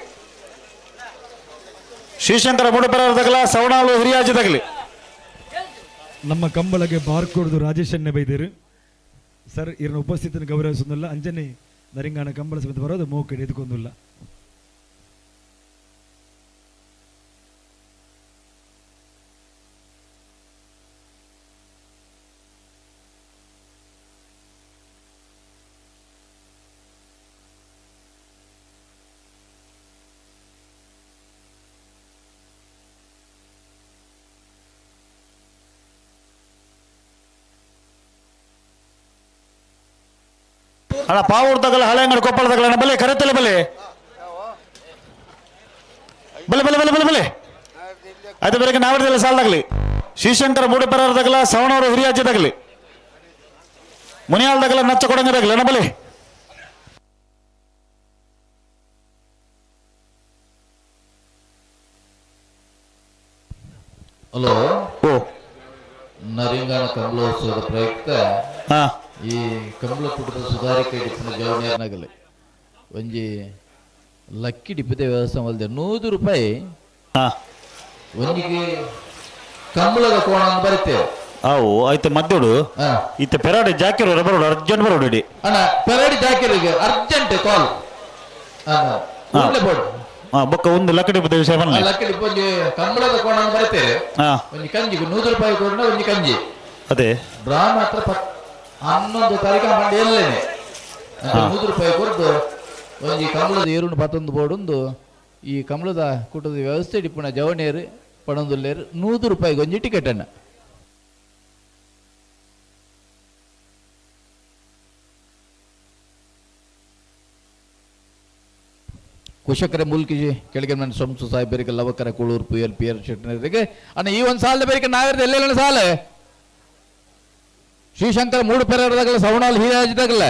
ಶ್ರೀಶಂಕರ ಮುಡುಪರದಾಗಲ ಸವಣಾಲು ಹಿರಿಯಾಜಿದಾಗಲಿ. ನಮ್ಮ ಕಂಬಳಗೆ ಬಾರ್ಕೋಡ್ದು ರಾಜೇಶ್ ಅಣ್ಣೆ ಬೈದೇರು ಸರ್ ಇರನ ಉಪಸ್ಥಿತಿನ ಗೌರವಿಸೋದಿಲ್ಲ ಅಂಜನೆ ನರಿಂಗಾಣ ಕಂಬಳ ಸಮೇತ ಬರೋದು ಮೋಕಡೆ ಎದುಕೊಂದಿಲ್ಲ. ಅಣ್ಣ ಪಾವೂರ್ ತಗಲ ಹಳೆಂಗಡ ಕೊಪ್ಪಳ ತಗಲ ಬಲೆ ಕರೆತಲೆ ಬಲೆ ಬಲೆ ಬಲೆ ಬಲೆ ಬಲೆ ಬಲೆ ಆಯ್ತು ಬೆಳಗ್ಗೆ ನಾವಡದಲ್ಲ ಸಾಲದಾಗಲಿ ಶ್ರೀಶಂಕರ ಮೂಡಿಪರ ತಗಲ ಸವಣವರು ಹಿರಿಯಾಜಿ ತಗಲಿ ಮುನಿಯಾಲ್ ತಗಲ ನಚ್ಚ ಕೊಡಂಗ ತಗಲ ಅಣ್ಣ ಬಲೆ. ಹಲೋ ಓ ನರಿಂಗಾಣ ಕಂಬಳೋತ್ಸವದ ಪ್ರಯುಕ್ತ ಈ ಕಂಬಳ ಪುಟದ ಸುಧಾರಿಕೆ ಡಿಪ್ಪನ ಜವನಿಯರ್ನಗಲೆ ಒಂಜಿ ಲಕ್ಕಿ ಡಿಪ್ಪದ ವ್ಯವಸ್ಥೆ ಮಲ್ದೆ 100 ರೂಪಾಯಿ ಒಂಜಿಗೆ ಕಂಬಳದ ಕೋಣ ಅಂತ ಬರುತ್ತೆ. ಅವು ಆಯ್ತು ಮದ್ದೋಡು ಇತ್ತ ಪೆರಾಡಿ ಜಾಕಿರು ಬರೋಡು ಅರ್ಜೆಂಟ್ ಬರೋಡು ಇಡಿ ಅಣ್ಣ ಪೆರಾಡಿ ಜಾಕಿರಿಗೆ ಅರ್ಜೆಂಟ್ ಕಾಲ್ ಬೋರ್ಡ್ ಬೊಕ್ಕ ಒಂದು ಲಕ್ಕಡಿ ಡಿಪ್ಪದ ವಿಷಯ ಬನ್ನಿ. ಲಕ್ಕಿ ಡಿಪ್ಪ ಒಂಜಿ ಕಂಬಳದ ಕೋಣ ಅಂತ ಬರ್ತೇವೆ ಒಂಜಿ ಕಂಜಿಗೆ 100 ರೂಪಾಯಿ ಕೊಡ ಒಂಜಿ ಕಂಜಿ ಅದೇ ಡ್ರಾ ಮಾತ್ರ 11 ತಾರೀಕು ಮಂಡಿ ಎಲ್ಲೇನೆ 100 ರೂಪಾಯಿ ಕೊಡ್ದು ಒಂಜಿ ಕಂಬಳದ ಏರುನು ಪತ್ತೊಂದು ಬೋರ್ಡೊಂದು ಈ ಕಂಬಳದ ಕೂಟದ ವ್ಯವಸ್ಥೆ ಡಿಪ್ಪುನ ಜವನೇರು ಪಣೊಂದುಲ್ಲೇರು 100 ರೂಪಾಯಿಗೆ ಒಂಜಿ ಟಿಕೆಟ್ ಅನ್ನ. ಕುಶಕರ ಮುಲ್ಕಿ ಕೆಳಗೆ ನನ್ನ ಸಂಸು ಸಾಹೇಬರಿಗೆ ಲವಕರ ಕೂಳೂರು ಪಿ ಎಲ್ ಪಿ ಆರ್ ಶೆಟ್ಟನರಿಗೆ ಅಣ್ಣ ಈ ಒಂದು ಸಾಲದ ಬೇರೆ ನಾವಿರದ ಎಲ್ಲೆಲ್ಲ ಸಾಲ ಶ್ರೀಶಂಕರ ಮೂಡು ಪೆರದಾಗಲ್ಲ ಸವಣಾಲ್ ಹೀರಾಜದಾಗಲ್ಲ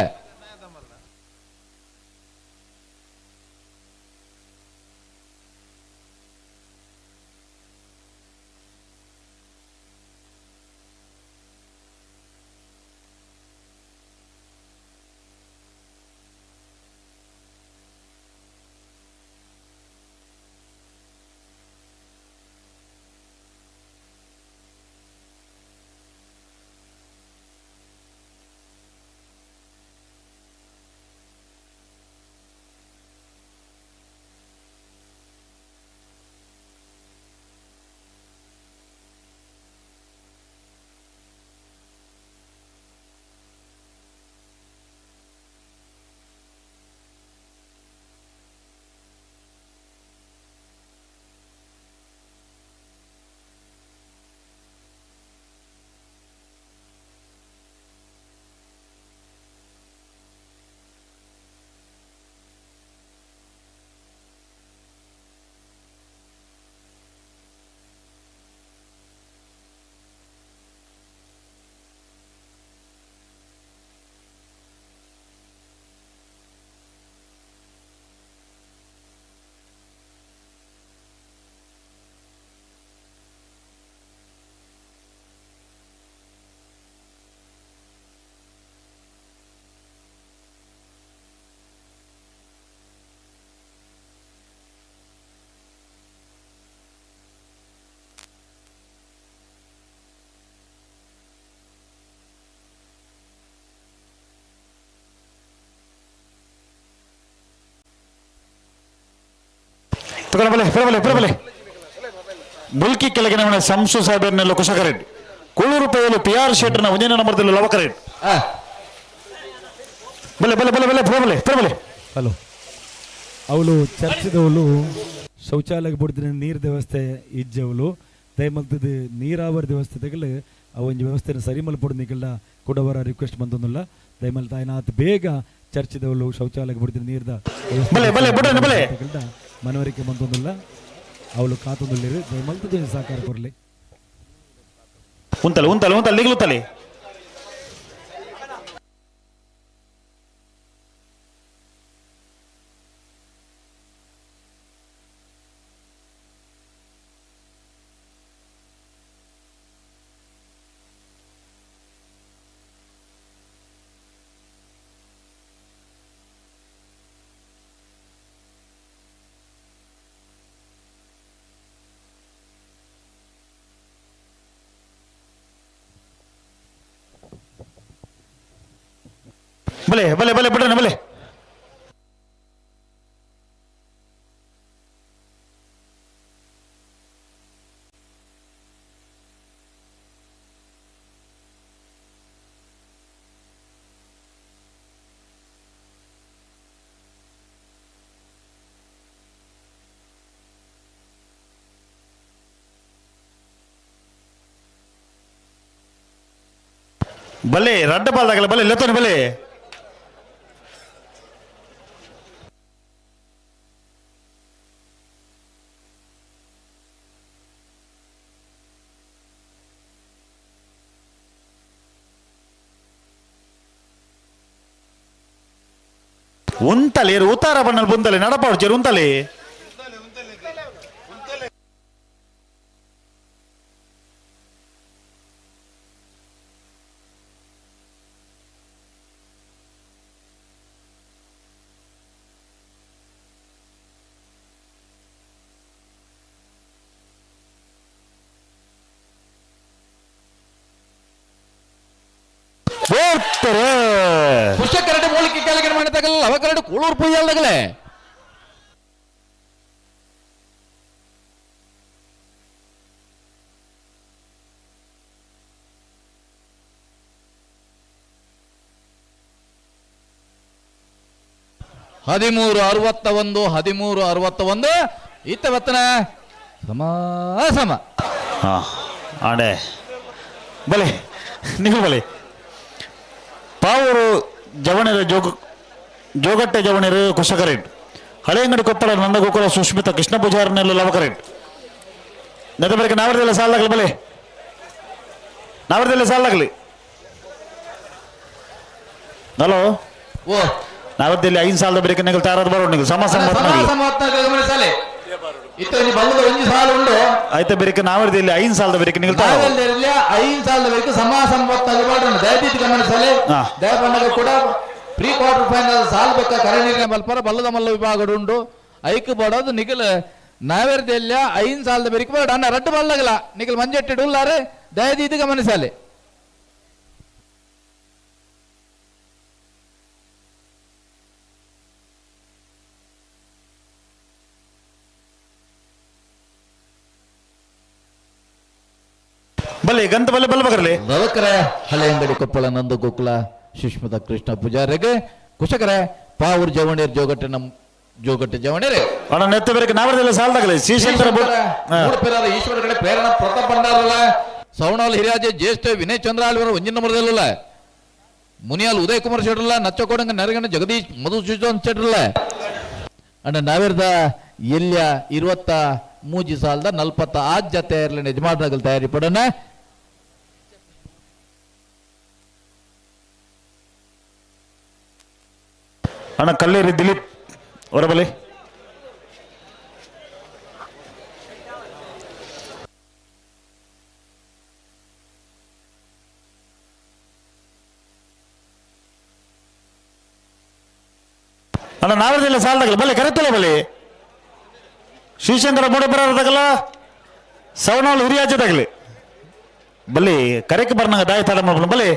ಬಲೆ ಬಲೆ ಬಲೆ ಮುಲ್ಕಿ ಕೆಳಗಿನ ಮನೆ ಸಂಸು ಸಾಹೇಬರ್ನೆಲ್ಲ ಕುಶಕರೆಡ್ ಕೂಳೂರು ಪೈಲು ಪಿ ಆರ್ ಶೆಟ್ಟರ್ನ ಒಂದನೇ ನಂಬರ್ದಲ್ಲಿ ಲವಕರೆಡ್ ಬಲೆ ಬಲೆ ಬಲೆ ಬಲೆ ಬಲೆ ಬಲೆ. ಹಲೋ ಅವಳು ಚರ್ಚದವಳು ಶೌಚಾಲಯಕ್ಕೆ ಬಿಡ್ತೀನಿ ನೀರು ವ್ಯವಸ್ಥೆ ಇಜ್ಜವಳು ದಯಮಲ್ತದ ನೀರಾವರಿ ವ್ಯವಸ್ಥೆ ತೆಗಲು ಆ ಒಂಜಿ ವ್ಯವಸ್ಥೆನ ಸರಿ ಮಲ್ಪೊಡು ನಿಗಲ್ನ ಕೊಡವರ ರಿಕ್ವೆಸ್ಟ್ ಬಂದೊಂದಿಲ್ಲ. ದಯಮಲ್ ತಾಯಿನ ಆತ ಬೇಗ ಚರ್ಚಿದವಳು ಶೌಚಾಲಯಕ್ಕೆ ಬಿಡ್ತೀನಿ ನೀರ್ದ ಬಲೆ ಬಲೆ ಬಿಡ್ರಿ ಬಲೆ ಮನವರಿಕೆ ಬಂದೊಂದಿಲ್ಲ. ಅವಳು ಕಾತೊಂದುಳ್ಳಿರು ದಯಮಲ್ತದ ಸಹಕಾರ ಕೊರಲಿ. ಉಂತಲೆ ಉಂತಲೆ ಉಂತಲೆ ಈಗಲೂ ತಲೆ ಬಲೆ ಬಲೆ ಬಲೆ ಬಿಡೋಣ ಬಲೆ ಬಲೆ ರಡ್ಡ ಬಾಲ್ದಾಗಲ್ಲ ಬಲೆ ಲೆತ್ತೋನಿ ಬಲೆ ಉಂತಲೆ ಉತ್ತಾರ ಬಣ್ಣಲ್ ಬುಂತಲೆ ನಡಪಾಡು ಚೇರು ಉಂತಲೆ ಪುಷ್ಯಕರಡು ಮೂಲಿಕೆ ಕೆಳಗಡೆ ಮಾಡಿದಾಗಲ್ಲ ಅವಕರಡು ಕೂಳೂರು ಪೂಜಾಲ್ದಾಗಲೇ ಹದಿಮೂರು ಅರವತ್ತ ಒಂದು 13 61 ಇತ್ತ ಬತ್ತನ ಸಮ ಸಮ ಹಾ ಆಡೆ ಬಲೆ ನೀವು ಬಲೆ ಪಾವೂರು ಜವಣರ ಜೋಗಟ್ಟೆ ಜವಣರು ಕುಶಕರೇಟ್ ಹಳೆಯಂಗಡಿ ಕೊಪ್ಪಳ ನಂದಗೋಕುಲ ಸುಷ್ಮಿತಾ ಕೃಷ್ಣ ಪೂಜಾರನೆಲ್ಲ ಲವಕರೇಟ್ ನೆದ ಬಳಿಕ ನಾವರದೆಲ್ಲ ಸಾಲಾಗಲಿ ಬಲೆ ನಾವರದೆಲ್ಲ ಸಾಲಾಗಲಿ ಹಲೋ ಓ ನಾವರದಲ್ಲಿ 5 ಸಾಲದ ಬಳಿಕ ನೀವು ತಾರಾದ ಬರೋಣ ನೀವು ಸಮ ಸಮ ಗಮನಿಸಲೆ ಇತ್ತ ಬಲ್ಲದ ಒಂಜಿ ಸಾಲ ಉಂಡು ಆಯ್ತಾ ಬೇರೆ ನಾವರದಲ್ಲಿ 5 ಸಾಲದ ಬಳಿಕ ನೀವು 5 ಸಾಲದ ಬಳಿಕ ಸಮ ಸಂಪತ್ತು ಬರೋಣ ದಯವಿಟ್ಟು ಗಮನಿಸಲೆ ದಯಪಣ್ಣಗ ಕೂಡ ಪ್ರೀ ಕ್ವಾರ್ಟರ್ ಫೈನಲ್ ಸಾಲ್ ಬೆಕ್ಕ ಕರೆ ಬಲ್ಪರ ಬಲ್ಲದ ಮಲ್ಲ ವಿಭಾಗ ಉಂಡು ಐಕ್ ಬಡೋದು ನಿಖಲ್ ನಾವೇರ್ದೆಲ್ಲ 5 ಸಾಲದ ಬೆರಿಕೆ ಬೇಡ ಅಣ್ಣ ರಡ್ಡು ಬಲ್ಲಗಲ ನಿಖಲ್ ಮಂಜೆಟ್ಟಿ ಉಲ್ಲಾರೆ ದಯದೀತಿ ಗಮನಿಸಲೆ ಬಲೆ ಗಂತ ಬಲೆ ಬಲ್ಲ ಬಗರ್ಲಿ ರವಕರೆ ಹಳೆಯಂಗಡಿ ಕೊಪ್ಪಳ ನಂದ ಗೋಕುಲ ಸುಷ್ಮಿತಾ ಕೃಷ್ಣ ಪೂಜಾರಿಗೆ ಕುಶಕರೆ ಪಾವೂರ್ ಜವಣೀರ್ ಜೋಗಟ್ಟೆ ನಮ್ ಜೋಗಟ್ಟೆ ಜವಣೀರೆ ಅಣ್ಣ ನೆತ್ತ ಬೇರೆ ನಾವರದೆಲ್ಲ ಸಾಲದಾಗಲಿ ಶ್ರೀಶಂಕರ ಈಶ್ವರ ಕಡೆ ಪ್ರೇರಣಾ ಪ್ರತಾಪ್ ಭಂಡಾರಲ್ಲ ಸವಣಾಲ್ ಹಿರಿಯಾಜೆ ಜ್ಯೇಷ್ಠ ವಿನಯ್ ಚಂದ್ರ ಆಳ್ವರ ಒಂಜಿನ ನಂಬರ್ದಲ್ಲ ಮುನಿಯಾಲ್ ಉದಯ್ ಕುಮಾರ್ ಶೆಟ್ರಲ್ಲ ನಚ್ಚಕೋಡಂಗ ನರಗಣ ಜಗದೀಶ್ ಮಧುಸೂದನ್ ಶೆಟ್ರಲ್ಲ ಅಣ್ಣ ನಾವಿರ್ದ ಎಲ್ಯ 23 ಸಾಲದ 46 ಜತೆ ಇರಲಿ ಯಜಮಾನರಾಗಲು ತಯಾರಿ ಪಡೋಣ. ಅಣ್ಣ ಕಲ್ಲೇರಿ ದಿಲೀಪ್ ಹೊರಬಲಿ ಅಣ್ಣ ನಾವರದೆಲ್ಲ ಸಾಲದಾಗಲ್ಲ ಬಲೆ ಕರೆತಲ್ಲ ಬಲೆ ಶ್ರೀಶಂಕರ ಮೂಡಬರದಾಗಲ್ಲ ಸವಣಾಳು ಹಿರಿಯಾಜದಾಗಲಿ ಬಲ್ಲಿ ಕರೆಕ್ ಬರ್ನಂಗ ದಾಯ ತಡ ಮಾಡ್ಕೊಂಡು ಬಲೆ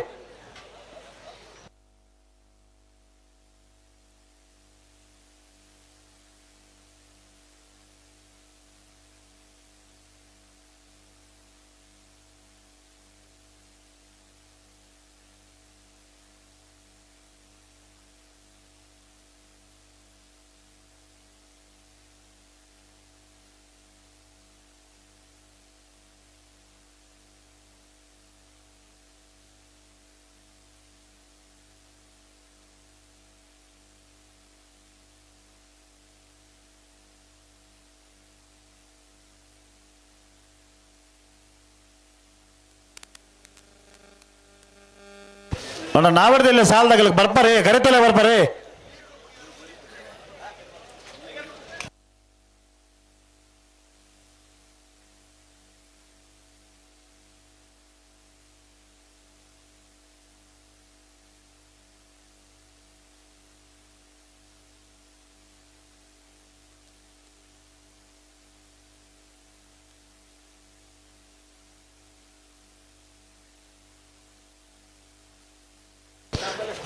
ಅಣ್ಣ ನಾವರದೆಲ್ಲ ಸಾಲದಾಗಲ್ಲ ಬರ್ಪಾರೆ ಕರೆತಲೆ ಬರ್ಪಾರೆ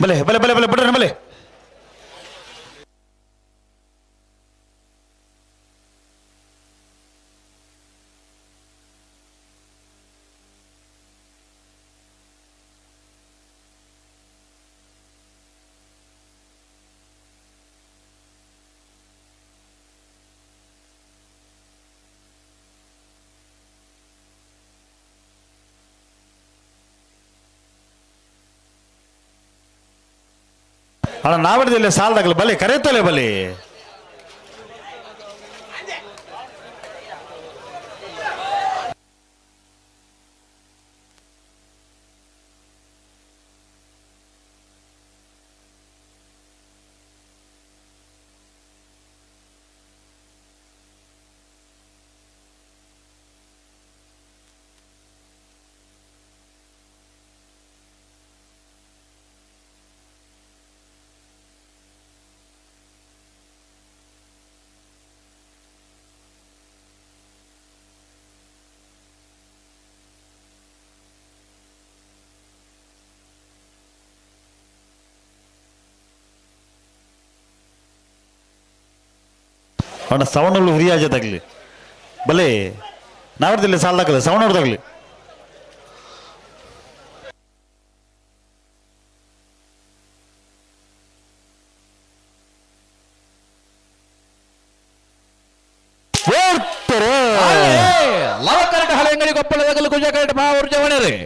ಬಲೆ ಬಲೆ ಬಲೆ ಬಲೆ ಬಿಡ್ರಿ ಬಲೆ. ಅಣ್ಣ ನಾವಡ್ದಿಲ್ಲ ಸಾಲದಾಗಲಿ ಬಲೆ ಕರೆಯುತ್ತಲೇ ಬಲೆ. ಅಣ್ಣ ಸವಣಲ್ಲೂ ಹಿರಿಯಾಜ ತಗಲಿ ಬಲೆ ನಾವಡ್ದಿಲ್ಲ ಸಾಲದಾಗಲಿ ಸವಣವ್ರದಾಗಲಿ. ಲವ ಕರೆಕ್ಟ್ ಹಳೆ ಅಂಗಡಿ ಕೊಪ್ಪಳದಾಗಲು ಕುಜ ಕರೆಕ್ಟ್ ಭಾವ ಜವಣರಿ.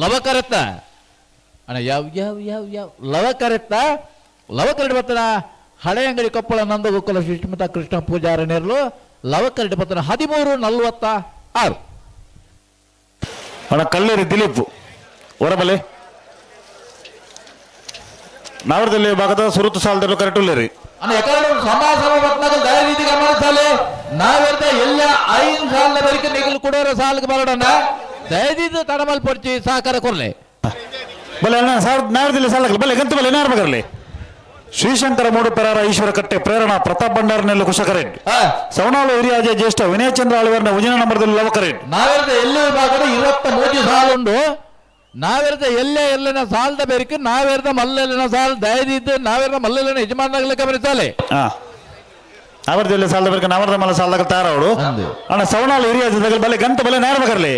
ಲವಕರತ್ತ ಅಣ್ಣ ಯಾವ ಯಾವ ಯಾವ ಯಾವ ಲವಕರತ್ತ ಲವಕರಡಿ ಬತ್ತನ ಹಳೆ ಅಂಗಡಿ ಕೊಪ್ಪಳ ನಂದಗೋಕುಲ ಸುಷ್ಮಿತಾ ಕೃಷ್ಣ ಪೂಜಾರನೇರ್ಲು ಲವಕರಡಿ ಬತ್ತನ 13:46. ಅಣ್ಣ ಕಲ್ಲೇರಿ ದಿಲೀಪ್ ಹೊರಬಲೆ ನಾವರದಲ್ಲಿ ಭಾಗದ ಸುರುತು ಸಾಲದಲ್ಲಿ ಕರೆಕ್ಟ್ ಉಳ್ಳೇರಿ. ಅಣ್ಣ ಯಾಕಂದ್ರೆ ಸಮ ಸಮ ಬತ್ತನಾಗ ದಯ ರೀತಿ ಗಮನಿಸಾಲೆ ನಾವೆರ್ದ ಎಲ್ಲ 5 ಸಾಲಿನ ಬರಿಕೆ ನಿಗಲು ಕೊಡೋರ ಸಾಲಿಗೆ ಬರೋಣ ದಯದಿದ್ದು ತಡಮಲ್ ಪಡ್ಚಿ ಸಹಕಾರ ಕೊರ್ಲೆ ಬಲೆ ಅಣ್ಣ ನಾವರದಲ್ಲಿ ಸಾಲಗಲಿ ಬಲೆ ಗಂತು ಬಲೆ ನಾರ್ ಬಗರ್ಲಿ. ಶ್ರೀಶಂಕರ ಮೂಡುಪೆರಾರ ಈಶ್ವರ ಕಟ್ಟೆ ಪ್ರೇರಣಾ ಪ್ರತಾಪ್ ಭಂಡಾರನೆಲ್ಲ ಕುಶಕರೆಡ್ ಸವಣಾಳು ಹಿರಿಯಾಜ ಜ್ಯೇಷ್ಠ ವಿನಯಚಂದ್ರ ಆಳ್ವಾರ್ನ ಉಜಿನ ನಂಬರದಲ್ಲಿ ಲವಕರೆಡ್. ನಾವೆರ್ದ ಎಲ್ಲೇ ವಿಭಾಗದ 23 ಸಾಲುಂಡು. ನಾವೆರ್ದ ಎಲ್ಲೇ ಎಲ್ಲನ ಸಾಲದ ಬೇರಿಕೆ ನಾವೆರ್ದ ಮಲ್ಲೆಲ್ಲನ ಸಾಲ ದಯದಿದ್ದು ನಾವೆರ್ದ ಮಲ್ಲೆಲ್ಲನ ಯಜಮಾನಾಗಲಿ ಗಮನಿಸಾಲೆ. ನಾವರ್ದಲ್ಲಿ ಸಾಲದ ಬೇರಿಕೆ ನಾವರ್ದ ಮಲ್ಲ ಸಾಲದಾಗ ತಾರವಳು ಅಣ್ಣ ಸವಣಾಳು ಹಿರಿಯಾಜ ಬಲೆ ಗಂತ ಬಲೆ ನಾರ್ ಬಗರ್ಲಿ.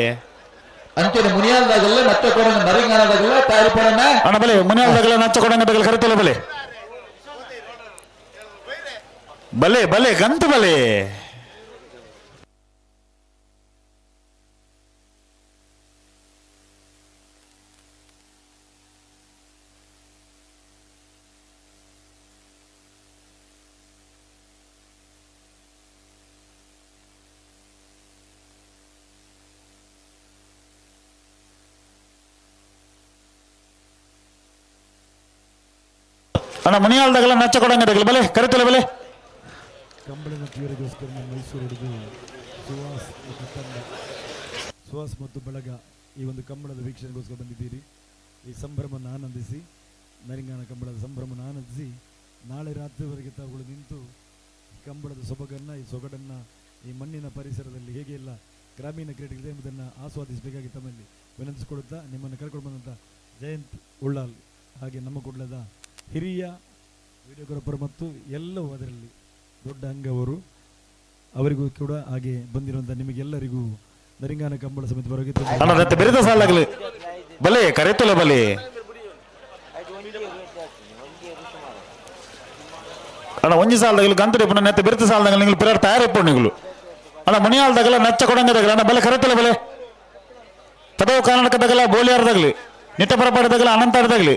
ಅಂಚನೆ ಮುನಿಯಾಲ್ದಾಗಲ್ಲ ನಚ್ಚ ಕೊಡಂಗ ನರಿಂಗಾನದಾಗಲ್ಲ ತಯಾರಿ ಪಡೋಣ. ಅಣ್ಣ ಬಲೆ ಮುನಿಯಾಲ್ದಾಗಲ್ಲ ನಚ್ಚ ಕೊಡಂಗ ಬಗಲ್ ಕರೆತಲ್ಲ ಬಲೆ ಬಲೆ ಬಲೆ ಗಂತು ಬಲೆ. ಅಣ್ಣ ಮುನಿಯಾಲ್ದಾಗಲ್ಲ ನಚ್ಚ ಕೊಡಂಗ ಬಗಲ್ ಬಲೆ ಕರೆತಲ್ಲ ಬಲೆ. ಕಂಬಳದ ತೀರಗೋಸ್ಕರ ಮೈಸೂರು ಹಿಡಿದು ಸುಹಾಸ್ ಮತ್ತು ತಂಡ, ಸುಹಾಸ್ ಮತ್ತು ಬಳಗ ಈ ಒಂದು ಕಂಬಳದ ವೀಕ್ಷಣೆಗೋಸ್ಕರ ಬಂದಿದ್ದೀರಿ. ಈ ಸಂಭ್ರಮವನ್ನು ಆನಂದಿಸಿ, ನರಿಂಗಾನ ಕಂಬಳದ ಸಂಭ್ರಮವನ್ನು ಆನಂದಿಸಿ ನಾಳೆ ರಾತ್ರಿವರೆಗೆ ತಾವುಗಳು ನಿಂತು ಕಂಬಳದ ಸೊಬಗನ್ನು, ಈ ಸೊಗಡನ್ನು, ಈ ಮಣ್ಣಿನ ಪರಿಸರದಲ್ಲಿ ಹೇಗೆ ಎಲ್ಲ ಗ್ರಾಮೀಣ ಕ್ರೀಡೆಗಳಿದೆ ಎಂಬುದನ್ನು ಆಸ್ವಾದಿಸಬೇಕಾಗಿ ತಮ್ಮಲ್ಲಿ ವಿನಂತಿಸಿಕೊಳ್ಳುತ್ತಾ ನಿಮ್ಮನ್ನು ಕರ್ಕೊಂಡು ಬಂದಂಥ ಜಯಂತ್ ಉಳ್ಳಾಲ್ ಹಾಗೆ ನಮ್ಮ ಕೂಡಲದ ಹಿರಿಯ ವಿಡಿಯೋಗ್ರಾಫರ್ ಮತ್ತು ಎಲ್ಲವೂ ಅದರಲ್ಲಿ ದೊಡ್ಡ ಅಂಗವರು, ಅವರಿಗೂ ಕೂಡ ಹಾಗೆ ಬಂದಿರುವಂಥ ನಿಮಗೆಲ್ಲರಿಗೂ ನರಿಂಗಾನ ಕಂಬಳ ಸಮಿತಿ ಬರೋಗೆ ಬೆರೆದ ಸಾಲಾಗಲಿ ಬಲೆ ಕರೆತಲ್ಲ ಬಲೆ. ಅಣ್ಣ ಒಂಜಿ ಸಾಲದಾಗಲಿ ಗಂತಡಿ ಪುನಃ ನೆತ್ತ ಬೆರೆತ ಸಾಲದಾಗಲಿ ನೀವು ಪಿರಾರ್ ತಯಾರಿಪ್ಪು ನೀವು. ಅಣ್ಣ ಮುನಿಯಾಲ್ದಾಗಲ ನಚ್ಚ ಕೊಡಂಗದಾಗಲ ಅಣ್ಣ ಬಲೆ ಕರೆತಲ್ಲ ಬಲೆ. ಪದವು ಕರ್ನಾಟಕದಾಗಲ ಬೋಲಿಯಾರದಾಗಲಿ ನಿಟ್ಟ ಪರಪಾಡದಾಗಲ ಅನಂತಾರದಾಗಲಿ.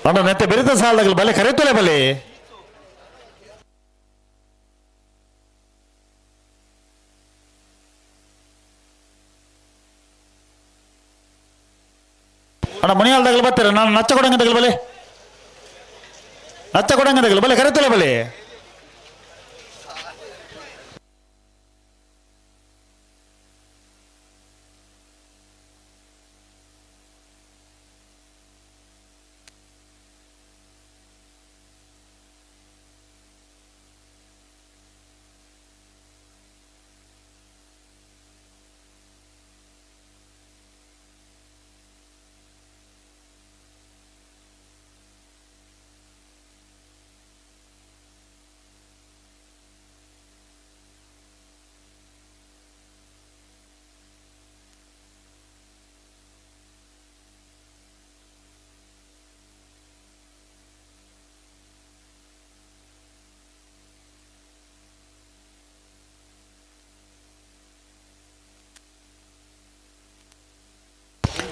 ಅಣ್ಣ ನೆತ್ತೆ ಬೆರಿತ ಸಾಲದಾಗಲಿ ಬಲೆ ಕರೆತಲೆ ಬಲೆ. ಅಣ್ಣ ಮುನಿಯಾಲ್ದಾಗಲಿ ಬರ್ತೀರ, ನಾನು ನಚ್ಚ ಕೊಡಂಗದಾಗಲಿ ಬಲೆ, ನಚ್ಚ ಕೊಡಂಗದಾಗಲಿ ಬಲೆ ಕರೆತಲೆ ಬಲೆ.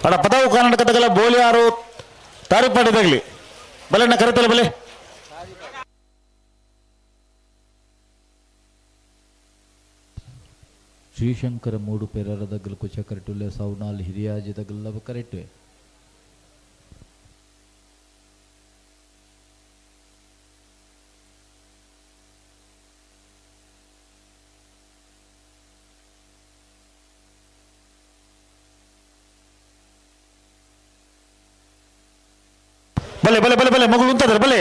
ಅಡ ಪದವು ಕರ್ನಾಟಕದಾಗಲ ಬೋಲಿಯಾರು ತಾರಿಪಾಡಿದಾಗಲಿ ಬಲೆ ಕರೆತಲೆ ಬಲೆ. ಶ್ರೀಶಂಕರ ಮೂಡು ಪೆರರದಗ್ಗಲ್ ಕುಚ ಕರೆಟುಲ್ಲೆ ಸೌನಾಲ್ ಹಿರಿಯಾಜಿದಗಲ್ಲವ ಕರೆಟುವೆ. ಬಲೆ ಬಲೆ ಬಲೆ ಬಲೆ ಮಗಳು ಉಂಟದ್ರ ಬಲೆ.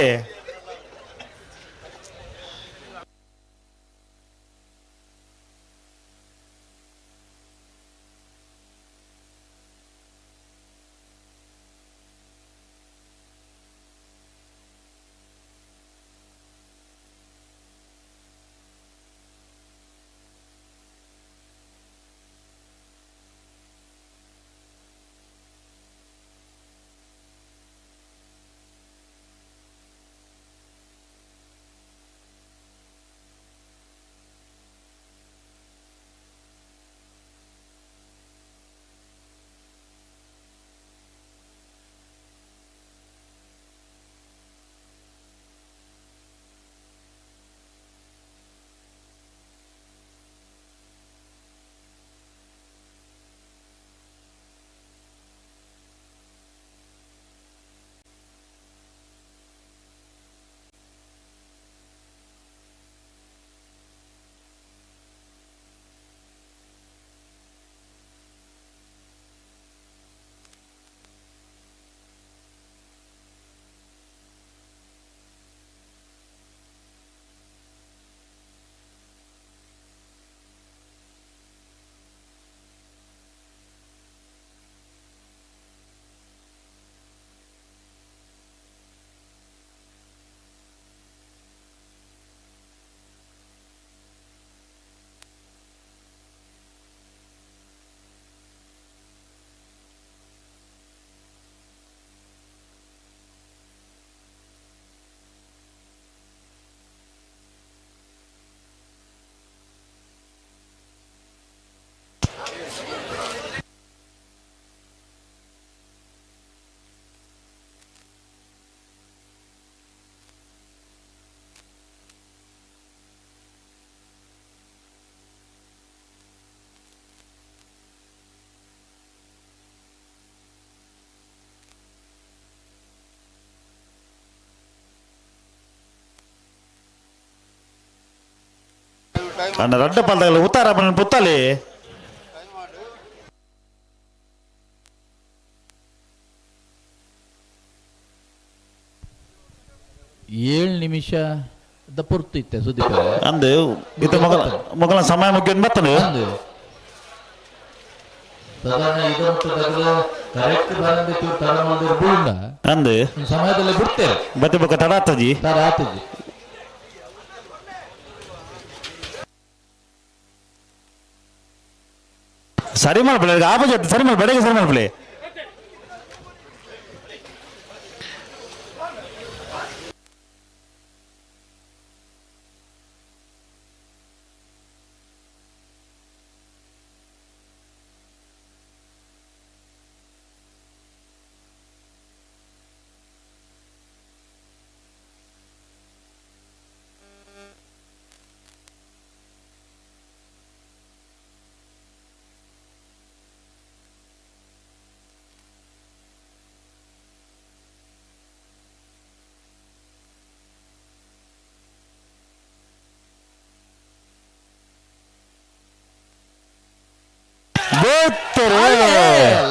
ಅಣ್ಣ ರಡ್ಡ ಪಾಲ್ದಾಗಲ ಉತ್ತಾರ ಪುತ್ತಾಲಿ. 7 ನಿಮಿಷದ ಪೊರ್ತು ಇತ್ತೆ ಸುದೀಪ್ ಅಂದು ಇದು ಮೊಗಲ ಮೊಗಲ ಸಮಯ ಮುಗಿಯೋದು ಬರ್ತದೆ. ಸಾಧಾರಣ ಇದು ಕರೆಕ್ಟ್ ಬರಂದಿತ್ತು ತಡ ಮಾಡಿರ್ಬೋದ ಅಂದು ಸಮಯದಲ್ಲಿ ಬಿಡ್ತೇವೆ ಬತ್ತೆ ಬೊಕ್ಕ ತಡ ಆತಜಿ ತಡ ಆತಜಿ. ಸರಿ ಮಾಡ್ಬಿಡಿ ಆಪೋಸಿಟ್ ಸರಿ ಮಾಡಿ ಬೆಳಗ್ಗೆ ಸರಿ ಮಾಡ್ಬಿಡಿ.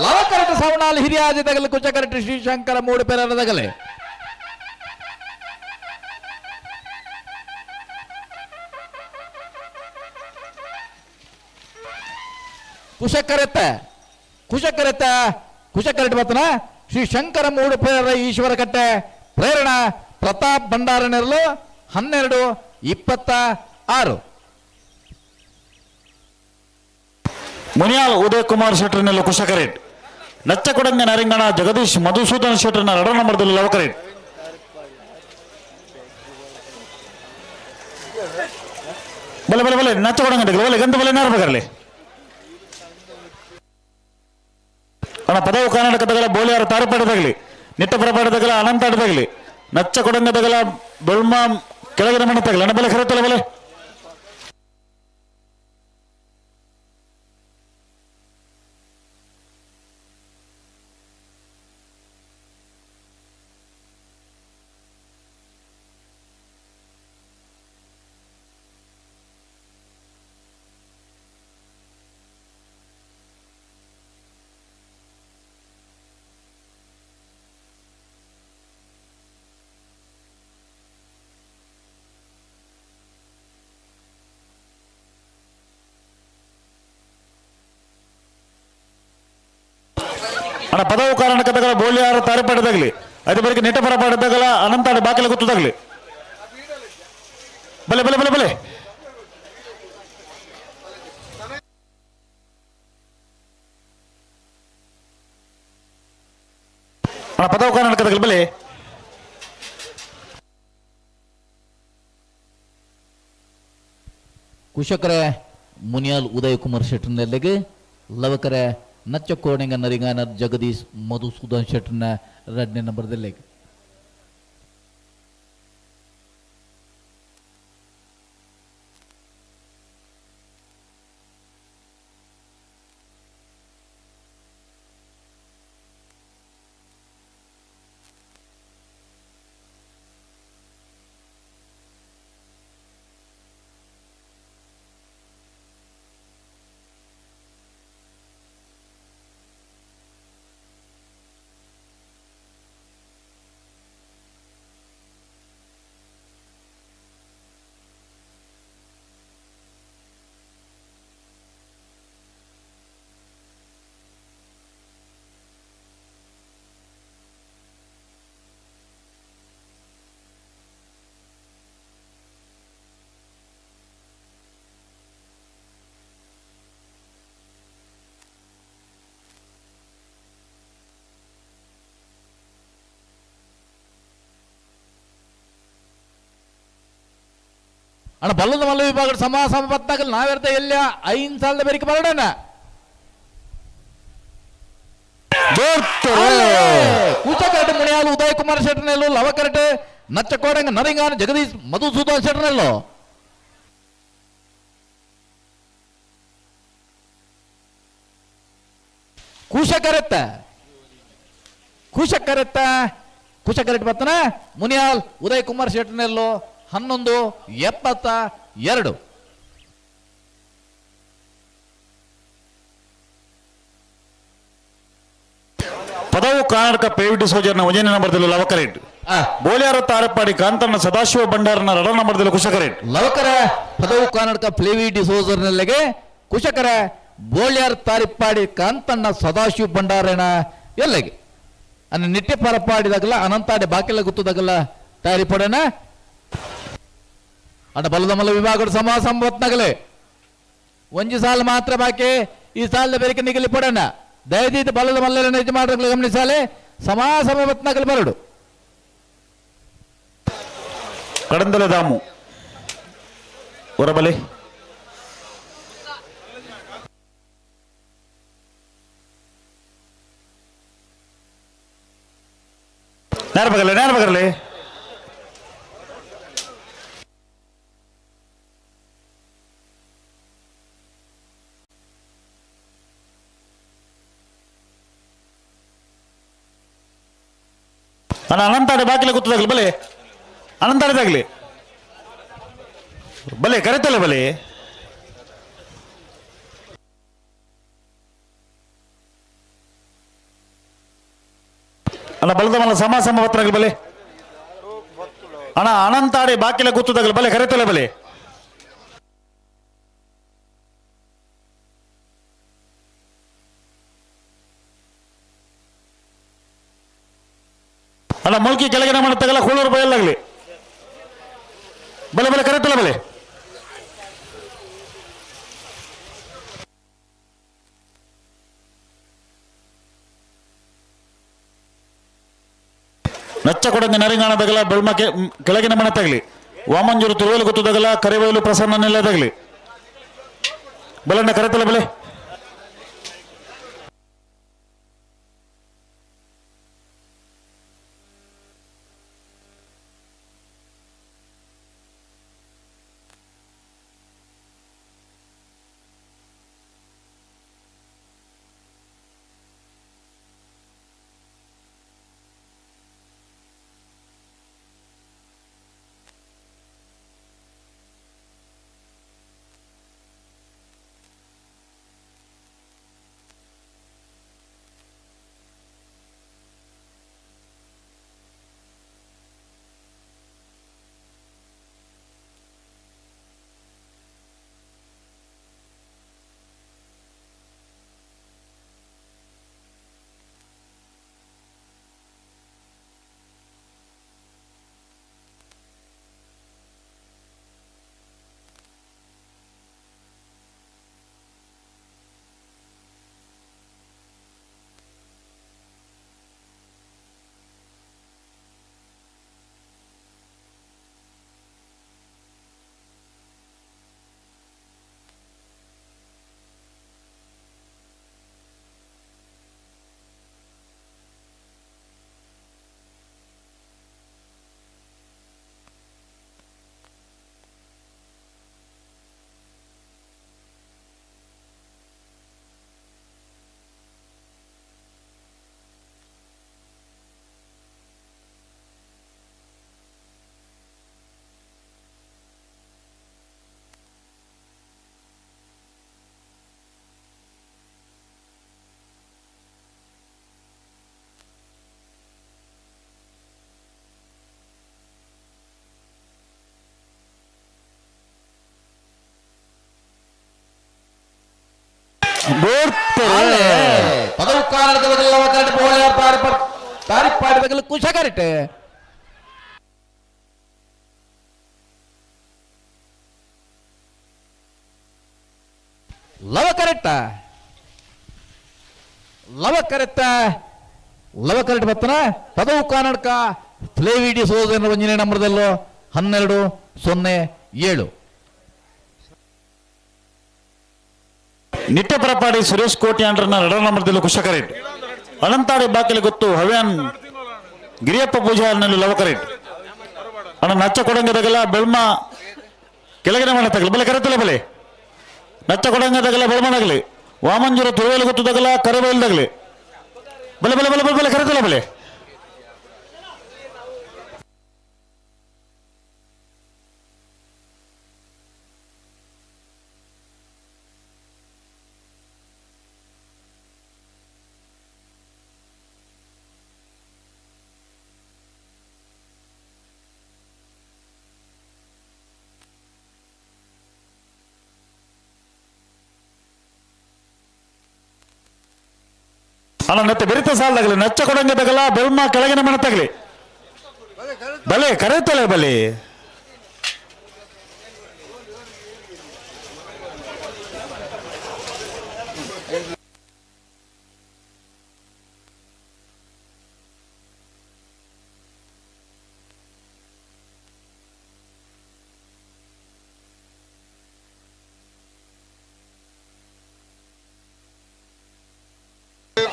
ಲವಕರಟ ಸವಣಾಲ್ ಹಿರಿಯಾಜಿ ತಗಲು ಕುಚಕರಟ ಶ್ರೀಶಂಕರ ಮೂಡು ಪೆರರ ತಗಲೆ. ಕುಶಕರೆತ್ತ ಕುಶಕರೆತ್ತ ಕುಶಕರಟ ಬತ್ತನ ಶ್ರೀ ಶಂಕರ ಮೂಡು ಪೇರರ ಈಶ್ವರ ಕಟ್ಟೆ ಪ್ರೇರಣಾ ಪ್ರತಾಪ್ ಭಂಡಾರ ನೆರಳು 12:26. ಮುನಿಯಾಲ್ ಉದಯ್ ಕುಮಾರ್ ಶೆಟ್ಟರ್ನೆಲ್ಲ ಕುಶಕರೇಟ್ ನಚ್ಚಕೊಡಂಗ ನರಿಂಗಣ ಜಗದೀಶ್ ಮಧುಸೂದನ್ ಶೆಟ್ಟರ್ನ ಎರಡೋ ನಂಬರ್ದಲ್ಲಿ ಲವಕರೇಟ್. ಬಲೆ ಬಲೆ ಬಲೆ ನಚ್ಚಕೊಡಂಗ ಬಲೆ ಗಂಧ ಬಲೆ ನಾರಬೇಕಲ್ಲಿ ಅಣ್ಣ ಪದವು ಕರ್ನಾಟಕದಗಲ ಬೋಲಿಯಾರ ತಾರಪಾಡದಾಗಲಿ ನಿಟ್ಟಪರಪಾಡದಾಗಲ ಅನಂತಾಡದಾಗಲಿ ನಚ್ಚ ಕೊಡಂಗದಗಲ ಬೆಳ್ಮ ಕೆಳಗಿನ ಮಣ್ಣ ತಗಲಿ ಅಣ್ಣ ಬಲೆ ಕರೆತಲ್ಲ ಬಲೆ. ಅಣ್ಣ ಪದವು ಕಾರಣಕದಗಲ ಬೋಲಿಯಾರ ತಾರೆಪಾಡದಾಗಲಿ ಅದೇ ಬಳಿಕ ನಿಟ್ಟಪರ ಪಾಡದಾಗಲ ಅನಂತಾಡ ಬಾಕಲ ಗೊತ್ತದಾಗಲಿ ಬಲೆ ಬಲೆ ಬಲೆ ಬಲೆ. ಅಣ್ಣ ಪದವು ಕಾರಣಕದಗಲ ಬಲೆ. ಕುಶಕರೆ ಮುನಿಯಾಲ್ ಉದಯ್ ಕುಮಾರ್ ಶೆಟ್ಟರ್ನೆಲ್ಲಿಗೆ ಲವಕರೆ ನಚ್ಚಕೋಣೆಂಗ ನರಿಂಗಾನ ಜಗದೀಶ್ ಮಧುಸೂದನ್ ಶೆಟ್ಟರ್ನ ಎರಡನೇ ನಂಬರ್ದಲ್ಲಿ. ಅಣ್ಣ ಬಲ್ಲದ ಮಲ್ಲ ವಿಭಾಗ ಸಮ ಸಮ ಪತ್ನಾಗಲ್ ನಾವೆರ್ತ ಎಲ್ಲ 5 ಸಾಲದ ಬೇರಿಕೆ ಬರಡೋಣ. ಕೂಚಕರಟೆ ಮುನಿಯಾಲು ಉದಯ್ ಕುಮಾರ್ ಶೆಟ್ಟರ್ನೆಲ್ಲು ಲವಕರಟೆ ನಚ್ಚಕೋಡಂಗ ನರಿಂಗಾನ ಜಗದೀಶ್ ಮಧುಸೂದನ್ ಶೆಟ್ಟರ್ನೆಲ್ಲು. ಕೂಶಕರೆತ್ತ ಕೂಶಕರೆತ್ತ ಕೂಶಕರೆಟ್ ಬತ್ತನ ಮುನಿಯಾಲ್ ಉದಯ್ ಕುಮಾರ್ ಶೆಟ್ಟರ್ನೆಲ್ಲು 11:72. ಪದವು ಕರ್ನಾಟಕ ಪೇವಿಟಿ ಸೋಜರ್ನ ಒಂದನೇ ನಂಬರ್ದಲ್ಲಿ ಲವಕರೇಟ್ ಬೋಲಿಯಾರ ತಾರಪಾಡಿ ಕಾಂತಣ್ಣ ಸದಾಶಿವ ಭಂಡಾರನ ಎರಡೋ ನಂಬರ್ದಲ್ಲಿ ಕುಶಕರೇಟ್. ಲವಕರ ಪದವು ಕರ್ನಾಟಕ ಪ್ಲೇವಿ ಡಿಸೋಜರ್ನಲ್ಲಿಗೆ ಕುಶಕರ ಬೋಳ್ಯಾರ್ ತಾರಿಪ್ಪಾಡಿ ಕಾಂತಣ್ಣ ಸದಾಶಿವ ಭಂಡಾರನ ಎಲ್ಲಗೆ ಅನ್ನ ನಿಟ್ಟೆ ಪರಪಾಡಿದಾಗಲ್ಲ ಅನಂತಾಡಿ ಬಾಕಿಲ್ಲ ಗುತ್ತದಾಗಲ್ಲ ತಯಾರಿ ಪಡೋಣ. ಅಣ್ಣ ಬಲದ ಮಲ್ಲ ವಿಭಾಗದ ಸಮ ಸಂಬತ್ನಾಗಲೇ ಒಂಜಿ ಸಾಲ ಮಾತ್ರ ಬಾಕಿ ಈ ಸಾಲದ ಬೇರೆ ನಿಗಲಿ ಪಡೋಣ. ದಯದೀತ ಬಲದ ಮಲ್ಲ ನಿಜ ಮಾಡ್ರೆ ಗಮನಿಸಾಲೆ ಸಮ ಸಮತ್ನಾಗಲಿ ಬರಡು. ಕಡಂದಲ ದಾಮು ಹೊರಬಲೆ ನೇರ ಬಗಲೆ ನೇರ ಬಗರ್ಲಿ. ಅಣ್ಣ ಅನಂತಾಡೆ ಬಾಕಿಲ ಗೊತ್ತದಾಗ್ಲಿ ಬಲೆ ಅನಂತಾಡದಾಗ್ಲಿ ಬಲೆ ಕರೆತಲ್ಲ ಬಲೆ. ಅಣ್ಣ ಬಲದ ಮಲ್ಲ ಸಮ ಸಮ ಪತ್ರಗಳು ಬಲೆ. ಅಣ್ಣ ಅನಂತಾಡಿ ಬಾಕಿಲ ಗುತ್ತುದಾಗಲು ಬಲೆ ಕರೆತಲೆ ಬಲೆ. ಅಣ್ಣ ಮುಲ್ಕಿ ಕೆಳಗಿನ ಮನೆ ತಗಲ ಕೋಳೂರು ಬಯಲಾಗಲಿ ಬಲೆ ಬಲೆ ಕರೆತಲೆ ಬಲೆ. ನಚ್ಚ ಕೊಡಂಗೆ ನರಿಂಗಾಣ ತಗಲ ಬೆಳ್ಮ ಕೆಳಗಿನ ಮನೆ ತಗಲಿ. ವಾಮಂಜೂರು ತುರುವೇಲು ಗೊತ್ತುದಾಗಲ ಕರಿಬೈಲು ಪ್ರಸನ್ನ ನೆಲೆ ತಗಲಿ. ಬಲಣ್ಣ ಕರೆತಲೆ ಬಲೆ. ಕುಶಕರಿಟೆ ಲವ ಕರೆಕ್ಟ ಲವ ಕರೆಕ್ಟ ಲವ ಕರೆಕ್ಟ್ ಬತ್ತನ ಪದವು ಕರ್ನಾಟಕ ಫ್ಲೇವಿಡಿ ಸೋದರ ಒಂಜನೇ ನಂಬರ್ದಲ್ಲೋ 12-07. ನಿತ್ಯ ಪರಪಾಡಿ ಸುರೇಶ್ ಕೋಟಿ ಅಂಡ್ರನ್ನ ಎರಡರ ನಂಬರ್ದಲ್ಲಿ ಕುಶಕರೇಟ್. ಅನಂತಾಡಿ ಬಾಕಿಲು ಗೊತ್ತು ಹವ್ಯಾನ್ ಗಿರಿಯಪ್ಪ ಪೂಜಾರಿನಲ್ಲಿ ಲವಕರೇಟ್. ಅಣ್ಣ ನಚ್ಚ ಕೊಡಂಗದಾಗಲ್ಲ ಬೆಳ್ಮ ಕೆಳಗಿನ ಮನೆ ತಗಲ ಬಲೆ ಕರೆತಲೆ ಬಲೆ. ನಚ್ಚ ಕೊಡಂಗದಾಗಲ್ಲ ಬೆಳ್ಮನಾಗಲಿ ವಾಮಂಜೂರ ತುರುವೇಲು ಗೊತ್ತುದಾಗಲ್ಲ ಕರೆಬೈಲ್ದಾಗಲಿ ಬಲೆ ಬಲೆ ಬಲೆ ಬಲೆ ಬಲೆ ಕರೆತಲೆ ಬಲೆ. ಅಣ್ಣ ಮತ್ತೆ ಬೆರಿತ ಸಾಲದಾಗಲಿ ನಚ್ಚ ಕೊಡಂಗೆ ತಗಲ ಬೆಲ್ಮ ಕೆಳಗಿನ ಮನೆ ತಗಲಿ ಬಲೆ ಕರೆತಲೆ ಬಲೆ.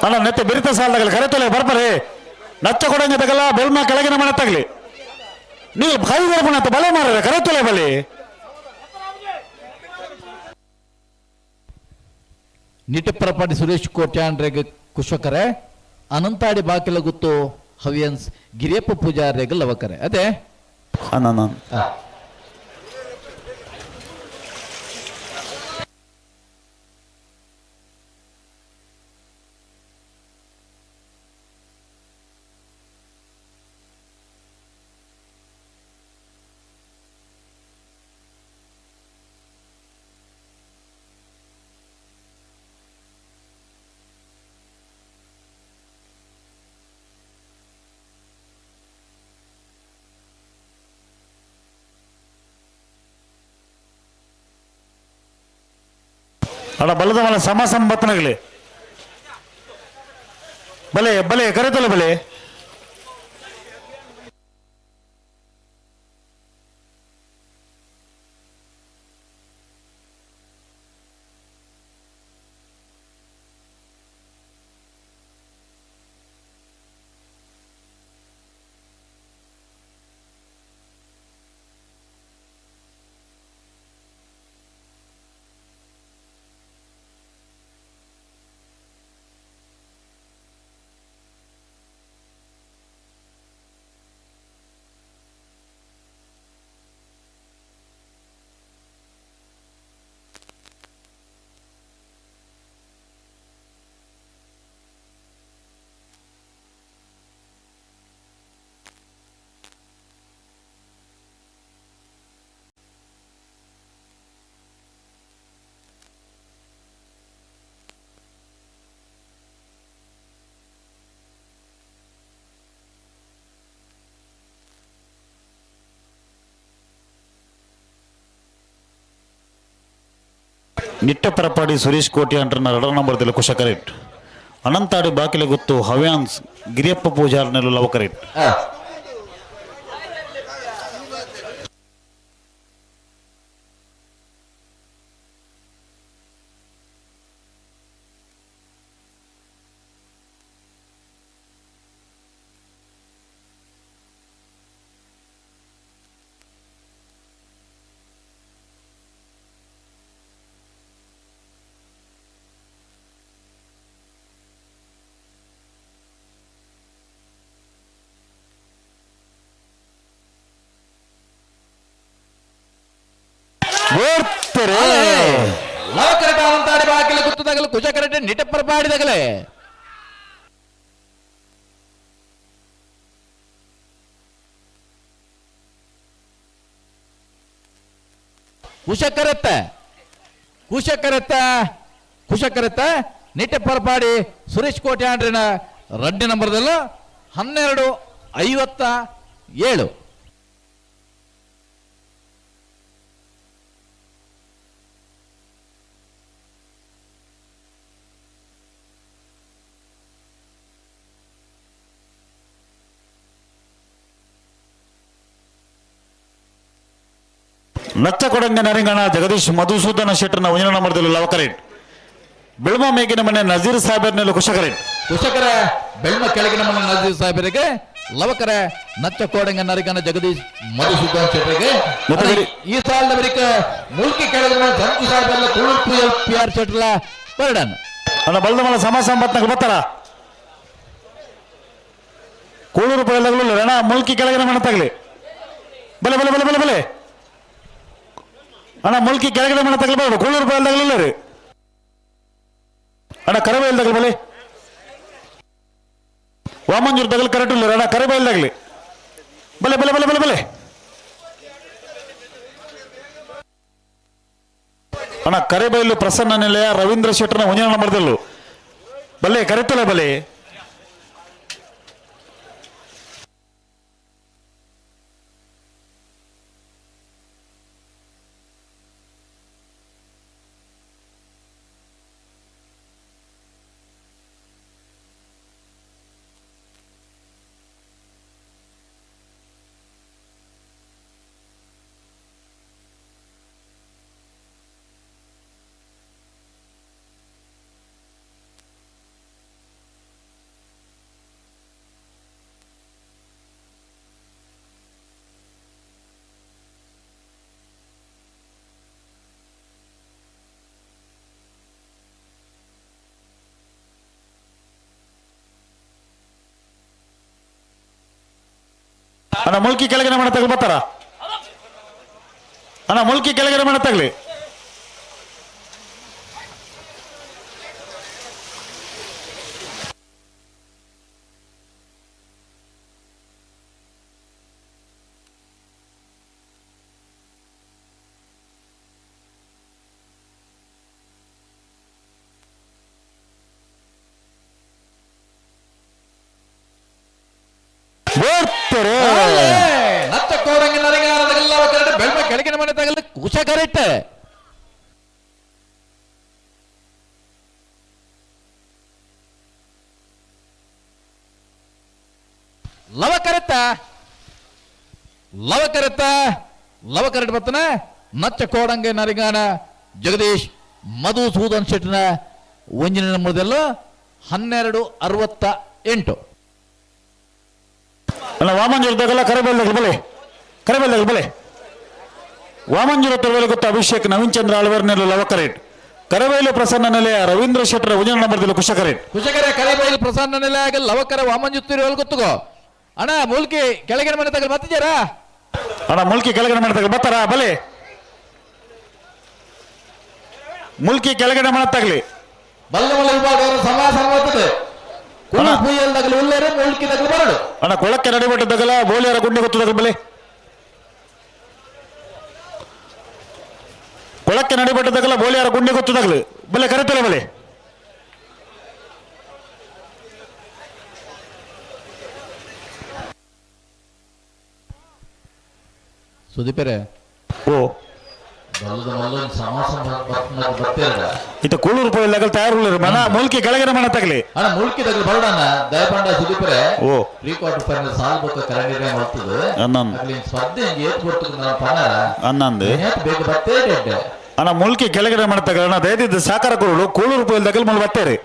ಅಣ್ಣ ನೆತ್ತೆ ಬೆರಿತ ಸಾಲದಾಗಲಿ ಕರೆತಲೆ ಬರ್ಬರೆ ನಚ್ಚ ಕೊಡಂಗೆ ತಗಲ ಬೆಲ್ಮ ಕೆಳಗಿನ ಮನೆ ತಗಲಿ. ನೀವು ಕೈ ಬರ್ಬಣ ಬಲೆ ಮಾರ ಕರೆತಲೆ ಬಲೆ. ನಿಟಪ್ರಪಾಡಿ ಸುರೇಶ್ ಕೋಟ್ಯಾನ್ರೆಗ್ ಕುಶಕರೆ ಅನಂತಾಡಿ ಬಾಕಿಲ ಗುತ್ತು ಹವಿಯನ್ಸ್ ಗಿರಿಯಪ್ಪ ಪೂಜಾರ್ರೆಗ್ ಲವಕರೆ ಅದೇ. ಅಣ್ಣ ಅಡ ಬಲದ ಮಲ ಸಮ ಸಂಬತ್ತನಗಲಿ ಬಲೆ ಬಲೆ ಕರೆತಲ್ಲ ಬಲೆ ನಿಟ್ಟಪರಪಾಡಿ ಸುರೇಶ್ ಕೋಟಿ ಅಂಟರ್ನ ರಡ ನಂಬರ್ದಲ್ಲಿ ಕುಶಕರೇಟ್ ಅನಂತಾಡಿ ಬಾಕಿಲ ಗುತ್ತು ಹವ್ಯಾನ್ಸ್ ಗಿರಿಯಪ್ಪ ಪೂಜಾರ್ನೆಲ್ಲ ಲವಕರೇಟ್. ಲವಕರಟ ಬಾಕಿಲ ಗುತ್ತದಾಗಲು ಕುಶಕರಟೆ ನಿಟಪ್ಪರಪಾಡಿದಾಗಲೇ ಕುಶಕರತ್ತ ಕುಶಕರತ್ತ ಕುಶಕರತ್ತ ನಿಟ್ಟೆಪ್ಪರಪಾಡಿ ಸುರೇಶ್ ಕೋಟೆ ಆಂಡ್ರಿನ ರಡ್ಡಿ ನಂಬರ್ದಲ್ಲ 12:57. ನಚ್ಚಕೊಡಂಗ ನರಿಂಗಣ ಜಗದೀಶ್ ಮಧುಸೂದನ ಶೆಟ್ಟರ್ನ ಒಂದಿನ ನಂಬರ್ದಲ್ಲಿ ಲವಕರೇಟ್ ಬೆಳ್ಮ ಮೇಗಿನ ಮನೆ ನಜೀರ್ ಸಾಹೇಬರ್ನೆಲ್ಲ ಕುಶಕರೇಟ್ ಕುಶಕರ ಬೆಳ್ಮ ಕೆಳಗಿನ ಮನೆ ನಜೀರ್ ಸಾಹೇಬರಿಗೆ ಲವಕರ ನಚ್ಚ ಕೋಡಂಗ ನರಿಗನ ಜಗದೀಶ್ ಮಧುಸೂದನ್ ಶೆಟ್ಟರಿಗೆ ಈ ಸಾಲದ ಬಳಿಕ ಮುಲ್ಕಿ ಕೆಳಗಿನ ಮನೆ ಸಂತು ಸಾಹೇಬರ್ಲ ತುಳುಪು ಎಲ್ ಪಿ ಆರ್ ಶೆಟ್ಟರ್ಲ ಬರ್ಡನ್ ಅಣ್ಣ ಬಲ್ದ ಮಲ ಸಮ ಸಂಪತ್ನಾಗ ಬರ್ತಾರ ಕೂಳೂರು ಪೈಲಗಳು ರಣ ಮುಲ್ಕಿ ಕೆಳಗಿನ ಮನೆ ತಗಲಿ ಬಲೆ ಬಲೆ ಬಲೆ ಬಲೆ ಬಲೆ ಅಣ್ಣ ಮುಲ್ಕಿ ಕೆಳಗಡೆ ಮನೆ ತಗಲ್ಬೇಡ ಕೂಳೂರು ರೂಪಾಯಿ ತಗಲಿಲ್ಲ ರೀ ಅಣ್ಣ ಕರಬೈಲ್ ತಗಲ್ ಬಲೆ ವಾಮಂಜೂರು ತಗಲ್ ಕರೆಕ್ಟ್ ಇಲ್ಲ ಅಣ್ಣ ಕರಬೈಲ್ ತಗಲಿ ಬಲೆ ಬಲೆ ಬಲೆ ಬಲೆ ಬಲೆ ಅಣ್ಣ ಕರೆಬೈಲು ಪ್ರಸನ್ನ ನಿಲಯ ರವೀಂದ್ರ ಶೆಟ್ಟರ್ನ ಮುಂದಿನ ನಂಬರ್ದಲ್ಲೂ ಬಲೆ ಕರೆಕ್ಟಲ್ಲ ಬಲೆ ಅಣ್ಣ ಮುಲ್ಕಿ ಕೆಳಗಿನ ಮನೆ ತಗಲ್ ಬರ್ತಾರ ಅಣ್ಣ ಮುಲ್ಕಿ ಕೆಳಗಿನ ಮನೆ ತಗಲಿ ಬೆಳ್ಮ ಕೆಳಗಿನ ಮನೆ ತಗಲು ಕುಶ ಕರೆಕ್ಟ್. ಲವಕರತ್ತ ಲವಕರತ್ತ ಲವಕರಟ್ ಬತ್ತನ ನಚ್ಚ ಕೋಡಂಗೆ ನರಿಗಾನ ಜಗದೀಶ್ ಮಧುಸೂದನ್ ಶೆಟ್ಟಿನ ಒಂಜಿನ ನಂಬರ್ದೆಲ್ಲ 12:68. ಅಲ್ಲ ವಾಮಂಜೂರು ಕರೆಬೆಲ್ ಬಲೆ ಕರೆಬೆಲ್ ಬಲೆ ವಾಮಂಜೂರು ತೊಡಗಲು ಗೊತ್ತ ಅಭಿಷೇಕ್ ನವೀನ್ ಚಂದ್ರ ಆಳ್ವರ್ ನೆಲ ಲವಕರೇಟ್ ಕರಬೈಲು ಪ್ರಸನ್ನ ನೆಲೆಯ ರವೀಂದ್ರ ಶೆಟ್ಟರ ಉಜನ ನಂಬರ್ದಲ್ಲಿ ಕುಶಕರೇಟ್ ಕುಶಕರೆ ಕರೆಬೈಲು ಪ್ರಸನ್ನ ನೆಲೆ ಲವಕರ ವಾಮಂಜುತ್ತಿರು ಗೊತ್ತುಗೋ ಅಣ್ಣ ಮುಲ್ಕಿ ಕೆಳಗಿನ ಮನೆ ತಗಲ್ ಬರ್ತಿದ್ದೀರಾ? ಅಣ್ಣ ಮುಲ್ಕಿ ಕೆಳಗಿನ ಮನೆ ತಗಲ್ ಬರ್ತಾರಾ? ಬಲೆ ಮುಲ್ಕಿ ಕೆಳಗಿನ ಮನೆ ತಗಲಿ ಬಲ್ಲ ಮಲ್ಲ ವಿಭಾಗದವರ ಸಮಾಸ ಬರ್ತದೆ. ಉಲ್ಲೇರೆ ಮುಲ್ಕಿ ತಗಲು ಬರಡು. ಅಣ್ಣ ಕೊಳಕ್ಕೆ ನಡಿಬಟ್ಟು ತಗಲ ಬೋಲಿಯರ ಗುಂಡಿ ಗೊತ್ತು ತಗಲ್ ಬಲೆ ಕೊಳಕ್ಕೆ ನಡಿಬಟ್ಟು ತಗಲ ಬೋಲಿಯರ ಗುಂಡಿ ಗೊತ್ತು ತಗಲು ಬಲೆ ಕರೆತಲೆ ಬಲೆ ಸುದೀಪರೇ ಓ ಇತ ಕೂಳೂರು ರೂಪಾಯಿ ತಗಲ್ ತಯಾರು ಮನ ಮುಲ್ಕಿ ಕೆಳಗಿನ ಮನ ತಗಲಿ ಅಣ್ಣ ಮುಲ್ಕಿ ತಗಲು ಬರಡಣ್ಣ ದಯಪಂಡ ಸುದೀಪರೇ. ಓ ಪ್ರೀ ಕ್ವಾರ್ಟರ್ ಫೈನಲ್ ಸಾಲ್ ಬೊಕ್ಕ ಕರಂಗಿದ್ರೆ ಮಾಡ್ತದೆ ಅನ್ನಂದು ಸ್ಪರ್ಧೆ ಏತ್ ಕೊಡ್ತದೆ ನಾನು ಪನಾರ ಅನ್ನಂದು ಬೇಗ ಬತ್ತೇ ಡೆಡ್ಡೆ. ಅಣ್ಣ ಮುಲ್ಕಿ ಕೆಳಗಡೆ ಮನೆ ತಗಲ ಅಣ್ಣ ದಯದಿದ್ದು ಸಾಕಾರ ಕೊಡು ಕೂಳೂರು ರೂಪಾಯಿ ತಗಲ್ ಮುಲ್ ಬತ್ತೇರಿ.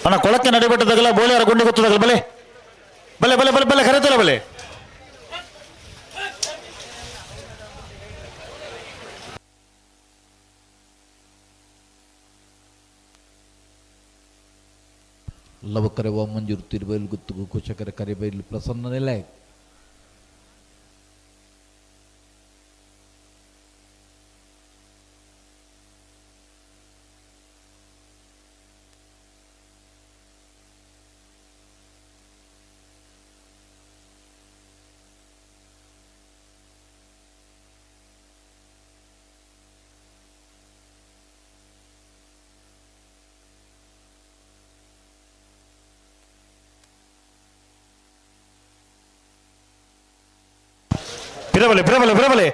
ಅಣ್ಣ ಕೊಳಕ್ಕೆ ನಡಿಬಟ್ಟದಾಗಲ್ಲ ಬೋಳಿಯಾರ ಗುಂಡಿ ಗೊತ್ತದಾಗಲ್ಲ ಬಲೆ ಬಲೆ ಬಲೆ ಬಲೆ ಬಲೆ ಕರೆತಲ್ಲ ಬಲೆ ಲವಕರೆ ವಾಮಂಜೂರು ತಿರುಬೈಲು ಗುತ್ತುಗು ಕುಶಕರ ಕರಿಬೈಲು ಪ್ರಸನ್ನ ನೆಲೆ. ಬಿರಬಲೆ ಬಿರಬಲೆ ಬಿರಬಲೆ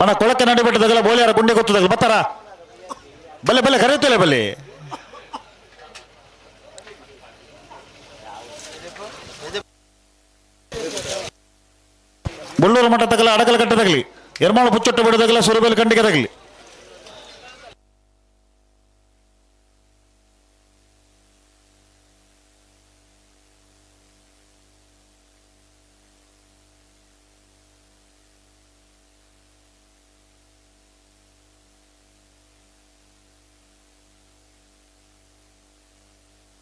ಅಣ್ಣ ಕೊಳಕ್ಕೆ ನಡಿಬಿಟ್ಟದಾಗಲ್ಲ ಬೋಲಿಯಾರ ಗುಂಡಿ ಗೊತ್ತದಾಗಲ್ಲ ಬರ್ತಾರ? ಬಲೆ ಬಲೆ ಕರೆಯುತ್ತಿಲ್ಲ ಬಲೆ ಬೊಳ್ಳೂರು ಮಠ ತಗಲ ಅಡಕಲ ಕಟ್ಟೆ ತಗಲಿ ಎರ್ಮಾಳು ಪುಚ್ಚೊಟ್ಟು ಬಿಡದಾಗಲ ಸುರಬೇಲು ಖಂಡಿಗೆ ತಗಲಿ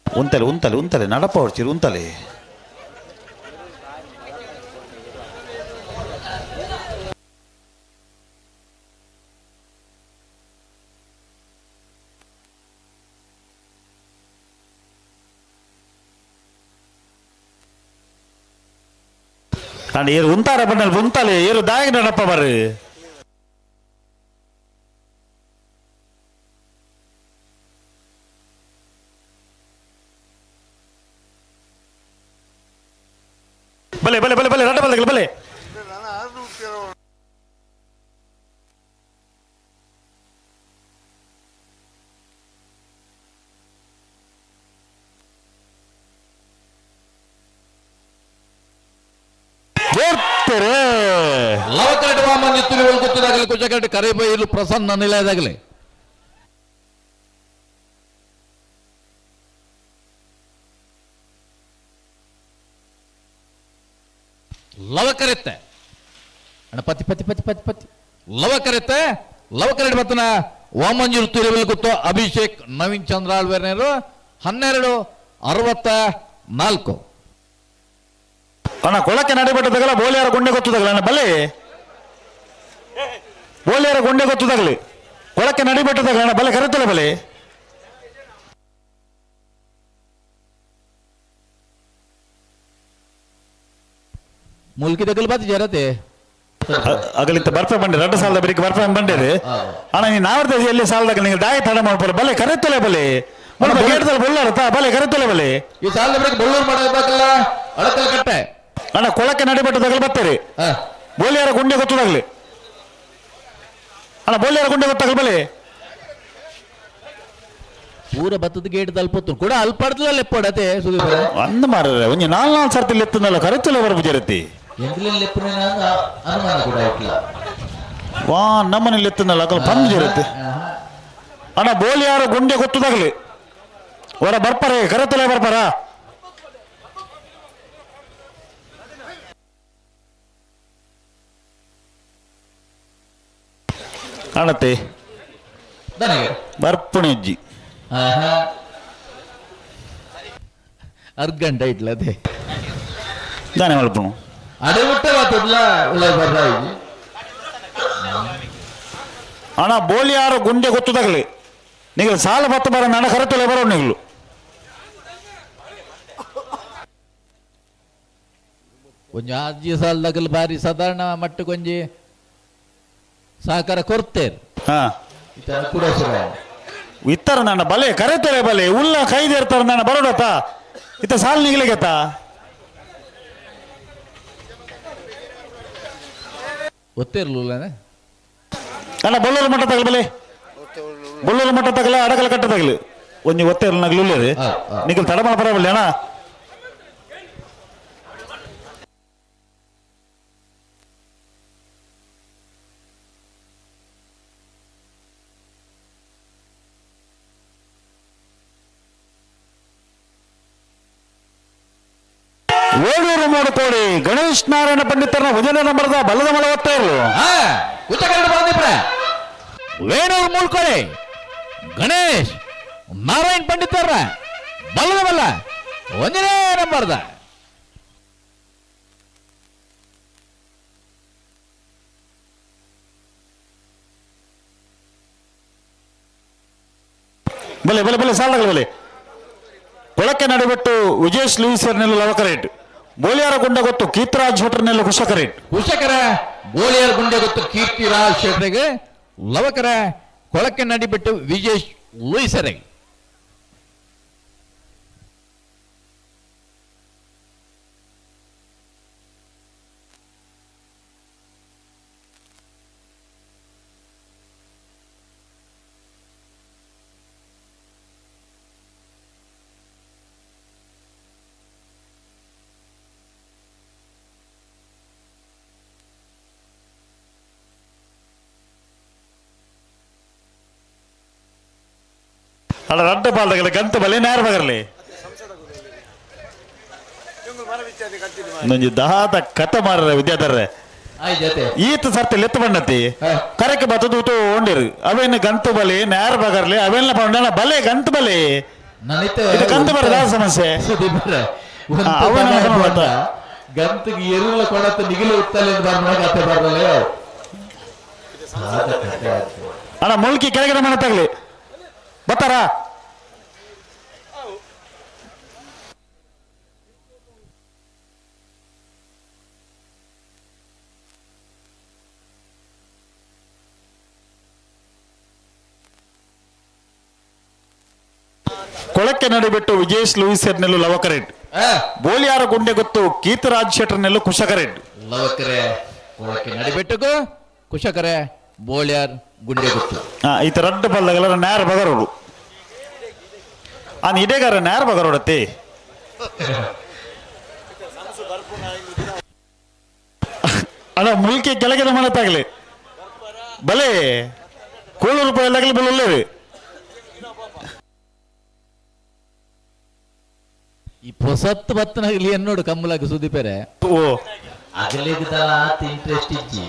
ಉಂತಲೆ ಉಂತಲೆ ಉಂತಲೆ ನಡಪ ಹೊಡ್ಚಿರು ಉಂತಲೆ ಅಂಡ್ ಏರು ಉಂತಾರ ಬಣ್ಣಲ್ ಉಂತಾಲೆ ಏರು ದಾಯಗ ನಡಪ್ಪ ಬರ್ರಿ ಬಲೆ ಬಲೆ ಬಲೆ ಬಲೆ ರಡ್ಡ ಬಲೆ ಬಲೆ ಲವಕರಟ ವಾಮನ್ ತುಳಿವಲ್ ಗೊತ್ತದಾಗಲಿ ಕುಚಕರಟ ಕರೆಬೈಲು ಪ್ರಸನ್ನ ನಿಲಯದಾಗಲಿ. ಲವಕರೆತ್ತೆ ಅಣ್ಣ ಪತಿ ಪತಿ ಪತಿ ಪತಿ ಪತಿ ಲವಕರೆತ್ತೆ ಲವಕರೆಡ್ ಬತ್ತನ ವಾಮಂಜೂರು ತುರಿಬಲ್ ಗೊತ್ತು ಅಭಿಷೇಕ್ ನವೀನ್ ಚಂದ್ರ ಆಳ್ವೇರ್ನೇರು 12:64. ಅಣ್ಣ ಕೊಳಕ್ಕೆ ನಡಿಬಿಟ್ಟದಾಗಲ್ಲ ಬೋಲಿಯಾರ ಗುಂಡೆ ಗೊತ್ತದಾಗಲ್ಲ ಅಣ್ಣ ಬಲೆ ಬೋಲಿಯಾರ ಗುಂಡೆ ಗೊತ್ತದಾಗಲಿ ಕೊಳಕ್ಕೆ ನಡಿಬಿಟ್ಟದಾಗಲ್ಲ ಅಣ್ಣ ಬಲೆ ಕರೆತಲ್ಲ ಬಲೆ. ಮುಲ್ಕಿ ದಗಲ್ ಬಾತಿ ಜರತೆ ಅಗಲಿತ್ತ ಬರ್ಪೆ ಬಂಡೆ 2 ಸಾಲದ ಬರೀಕ್ ಬರ್ಪೆ ಬಂಡೇರಿ ಅಣ್ಣ ನೀನು ನಾವರ್ದ ಎಲ್ಲಿ ಸಾಲದಾಗ ನೀವು ದಾಯ ತಡ ಮಾಡ್ಬೋದು ಬಲೆ ಕರೆತಲೆ ಬಲೆ ಬೊಳ್ಳಾರತ ಬಲೆ ಕರೆತಲೆ ಬಲೆ. ಈ ಸಾಲದ ಬರೀಕ್ ಬೊಳ್ಳೂರು ಮಾಡಬೇಕಲ್ಲ ಅಳಕಲ್ ಕಟ್ಟೆ ಅಣ್ಣ ಕೊಳಕ್ಕೆ ನಡಿಬಿಟ್ಟದಾಗಲಿ ಬರ್ತೀರಿ ಬೋಲಿಯಾರ ಗುಂಡೆ ಗೊತ್ತದಾಗ್ಲಿ ಅಣ್ಣ ಬೋಲಿಯಾರ ಗುಂಡೆ ಗೊತ್ತಾಗಲಿ ಬಲೆ. ಪೂರ ಬತ್ತದ ಗೇಟ್ ತಲುಪತ್ತು ಕೂಡ ಅಲ್ಪಡ್ತಲ್ಲ ಲೆಪ್ಪಡತೆ ಸುದೀಪ ಅಂದ ಮಾರ್ರೆ ಒಂಜಿ 4 4 ಸರ್ತಿ ಲೆತ್ತನಲ್ಲ ಕರೆತಲೆ ಬರ್ಬುಜರತಿ ಎಂಗ್ಲೆಂಡ್ ಲೆಪ್ಪುನ ಅನುಮಾನ ಕೂಡ ಆಯ್ತಿಲ್ಲ ವಾ ನಮ್ಮನೆ ಲೆತ್ತನಲ್ಲ ಅಕಲ್ ಬಂದು ಜರತಿ ಅಣ್ಣ ಬೋಲಿಯಾರ ಗುಂಡೆ ಗೊತ್ತದಾಗಲಿ ಹೊರ ಬರ್ಪಾರೆ ಕರೆತಲೆ ಬರ್ಪಾರ. ಅಣ್ಣತೆ ಬರ್ಪುಣೆ ಅಜ್ಜಿ ಅರ್ಧ ಗಂಟೆ ಇಟ್ಲ ಅದೇ ದಾನೆ ಮಲ್ಪುಣು ಅದೇ ಮುಟ್ಟೆ ಮಾತಲ್ಲ ಬರ್ರ. ಅಣ್ಣ ಬೋಲಿಯಾರ ಗುಂಡೆ ಗೊತ್ತದಾಗಲಿ ನೀವು ಸಾಲ ಬತ್ತ ಬರ ನನ್ನ ಕರೆತಲೆ ಬರೋ ನೀವು. ಒಂಜಿ ಅಜ್ಜಿ ಸಾಲದಾಗಲ್ ಬಾರಿ ಸಾಧಾರಣ ಮಟ್ಟಕ್ಕೊಂಜಿ ಸಹಕಾರ ಕೊಡ್ತೇನೆ ಕೂಡ ಇತ್ತರ ನನ್ನ ಬಲೆ ಕರೆತಲೆ ಬಲೆ ಉಲ್ಲ ಕೈದೇರ್ತಾರ ನನ್ನ ಬರೋಡತ್ತ ಇತ್ತ ಸಾಲ ನಿಗಲಿಗತ್ತ ಗೊತ್ತಿರ್ಲಿಲ್ಲ ಅಣ್ಣ ಬೊಳ್ಳೂರು ಮಟ್ಟ ತಗಲಿ ಬಲೆ ಬೊಳ್ಳೂರು ಮಟ್ಟ ತಗಲ ಅಡಗಲ ಕಟ್ಟ ತಗಲಿ ಒಂಜಿ ಒತ್ತೆ ನಗಲು ನಿಗಲ್ ತಡಮಳ ಪರವಲ್ಲ ಅಣ್ಣ. ಏಳೂರು ಮೂರು ಕೋಡಿ ಗಣೇಶ್ ನಾರಾಯಣ ಪಂಡಿತರನ್ನ ಭಜನೆ ನಂಬರದ ಬಲದ ಮಲ ಒತ್ತಾ ಇರಲು ವೇಣೂರು ಮೂಳ್ಕೋಡಿ ಗಣೇಶ್ ನಾರಾಯಣ ಪಂಡಿತರ ಬಲದ ಬಲ್ಲ ಒಂದನೇ ನಂಬರ್ದ. ಬಲೆ ಬಲೆ ಬಲೆ ಸಾಲಗಳು ಬಲೆ ಕೊಳಕ್ಕೆ ನಡುಬಿಟ್ಟು ವಿಜೇಶ್ ಲೂಯಿಸರ್ನೆಲ್ಲ ಲವಕರೇಟ್ ಬೋಲಿಯಾರ ಗುಂಡ ಗೊತ್ತು ಕೀರ್ತರಾಜ್ ಶೆಟ್ಟರ್ನೆಲ್ಲ ಕುಶಕರೇಟ್ ಕುಶಕರ ಬೋಲಿಯಾರ ಗುಂಡೆ ಗೊತ್ತು ಕೀರ್ತಿರಾಜ್ ಶೆಟ್ಟರಿಗೆ ಲವಕರ ಕೊಳಕ್ಕೆ ನಡಿಬಿಟ್ಟು ವಿಜೇಶ್ ಲೂಯಿಸರಿಗೆ. ಅಲ್ಲ ರಡ್ಡ ಪಾಲ್ದಗಲ ಗಂತ ಬಲೆ ನೇರ ಬಗರ್ಲಿ ನಂಜಿ ದಾದ ಕಥ ಮಾರ ವಿದ್ಯಾಧರ್ರೆ ಈತ ಸರ್ತಿ ಲೆತ್ತು ಬಣ್ಣತಿ ಕರೆಕ್ ಬತ್ತದು ತೂತು ಓಂಡಿರು ಅವೇನು ಗಂತು ಬಲಿ ನೇರ ಬಗರ್ಲಿ ಅವೇನ ಪಂಡನ ಬಲೆ ಗಂತು ಬಲಿ ಇದು ಗಂತು ಬರದ ಸಮಸ್ಯೆ ಅವನ ಗಂತಿಗೆ ಎರುಳ ಕೊಡತ್ತ ನಿಗಿಲು ಉತ್ತಲೆ ಕತೆ ಬರಲ್ಲ. ಅಣ್ಣ ಮುಲ್ಕಿ ಕೆಳಗಡೆ ಮನೆ ತಗಲಿ ಬರ್ತಾರ ಕೊಳಕ್ಕೆ ನಡುಬಿಟ್ಟು ವಿಜೇಶ್ ಲೂಯಿಸರ್ನೆಲ್ಲು ಲವಕರೆಡ್ ಬೋಲಿಯಾರ ಗುಂಡೆ ಗೊತ್ತು ಕೀತರಾಜ್ ಶೆಟ್ಟರ್ನೆಲ್ಲು ಕುಶಕರೆಡ್ ಲವಕರೆ ಕೊಳಕ್ಕೆ ನಡಿಬಿಟ್ಟುಕು ಕುಶಕರೆ ಬೋಳಿಯಾರ್ ಗುಂಡೆ ಗೊತ್ತು. ಈತ ರಡ್ಡು ಬಲ್ಲಗಲ ನೇರ ಬಗರೋಡು ಆನ್ ಇಡೇಗಾರ ನೇರ ಬಗರೋಡತ್ತಿ ಅಣ್ಣ ಮುಲ್ಕಿ ಕೆಳಗಿನ ಮನೆ ಬಲೆ ಕೋಳೂರು ರೂಪಾಯಿ ಎಲ್ಲಾಗಲಿ ಬಲೆ. ಈ ಪೊಸತ್ತು ಬತ್ತನಾಗಲಿ ಎನ್ನೋಡು ಕಮ್ಮಲಾಗ ಸುದೀಪೇರೆ. ಓ ಅಗಲಿಗೆ ಆತ ಇಂಟ್ರೆಸ್ಟ್ ಇಜ್ಜಿ.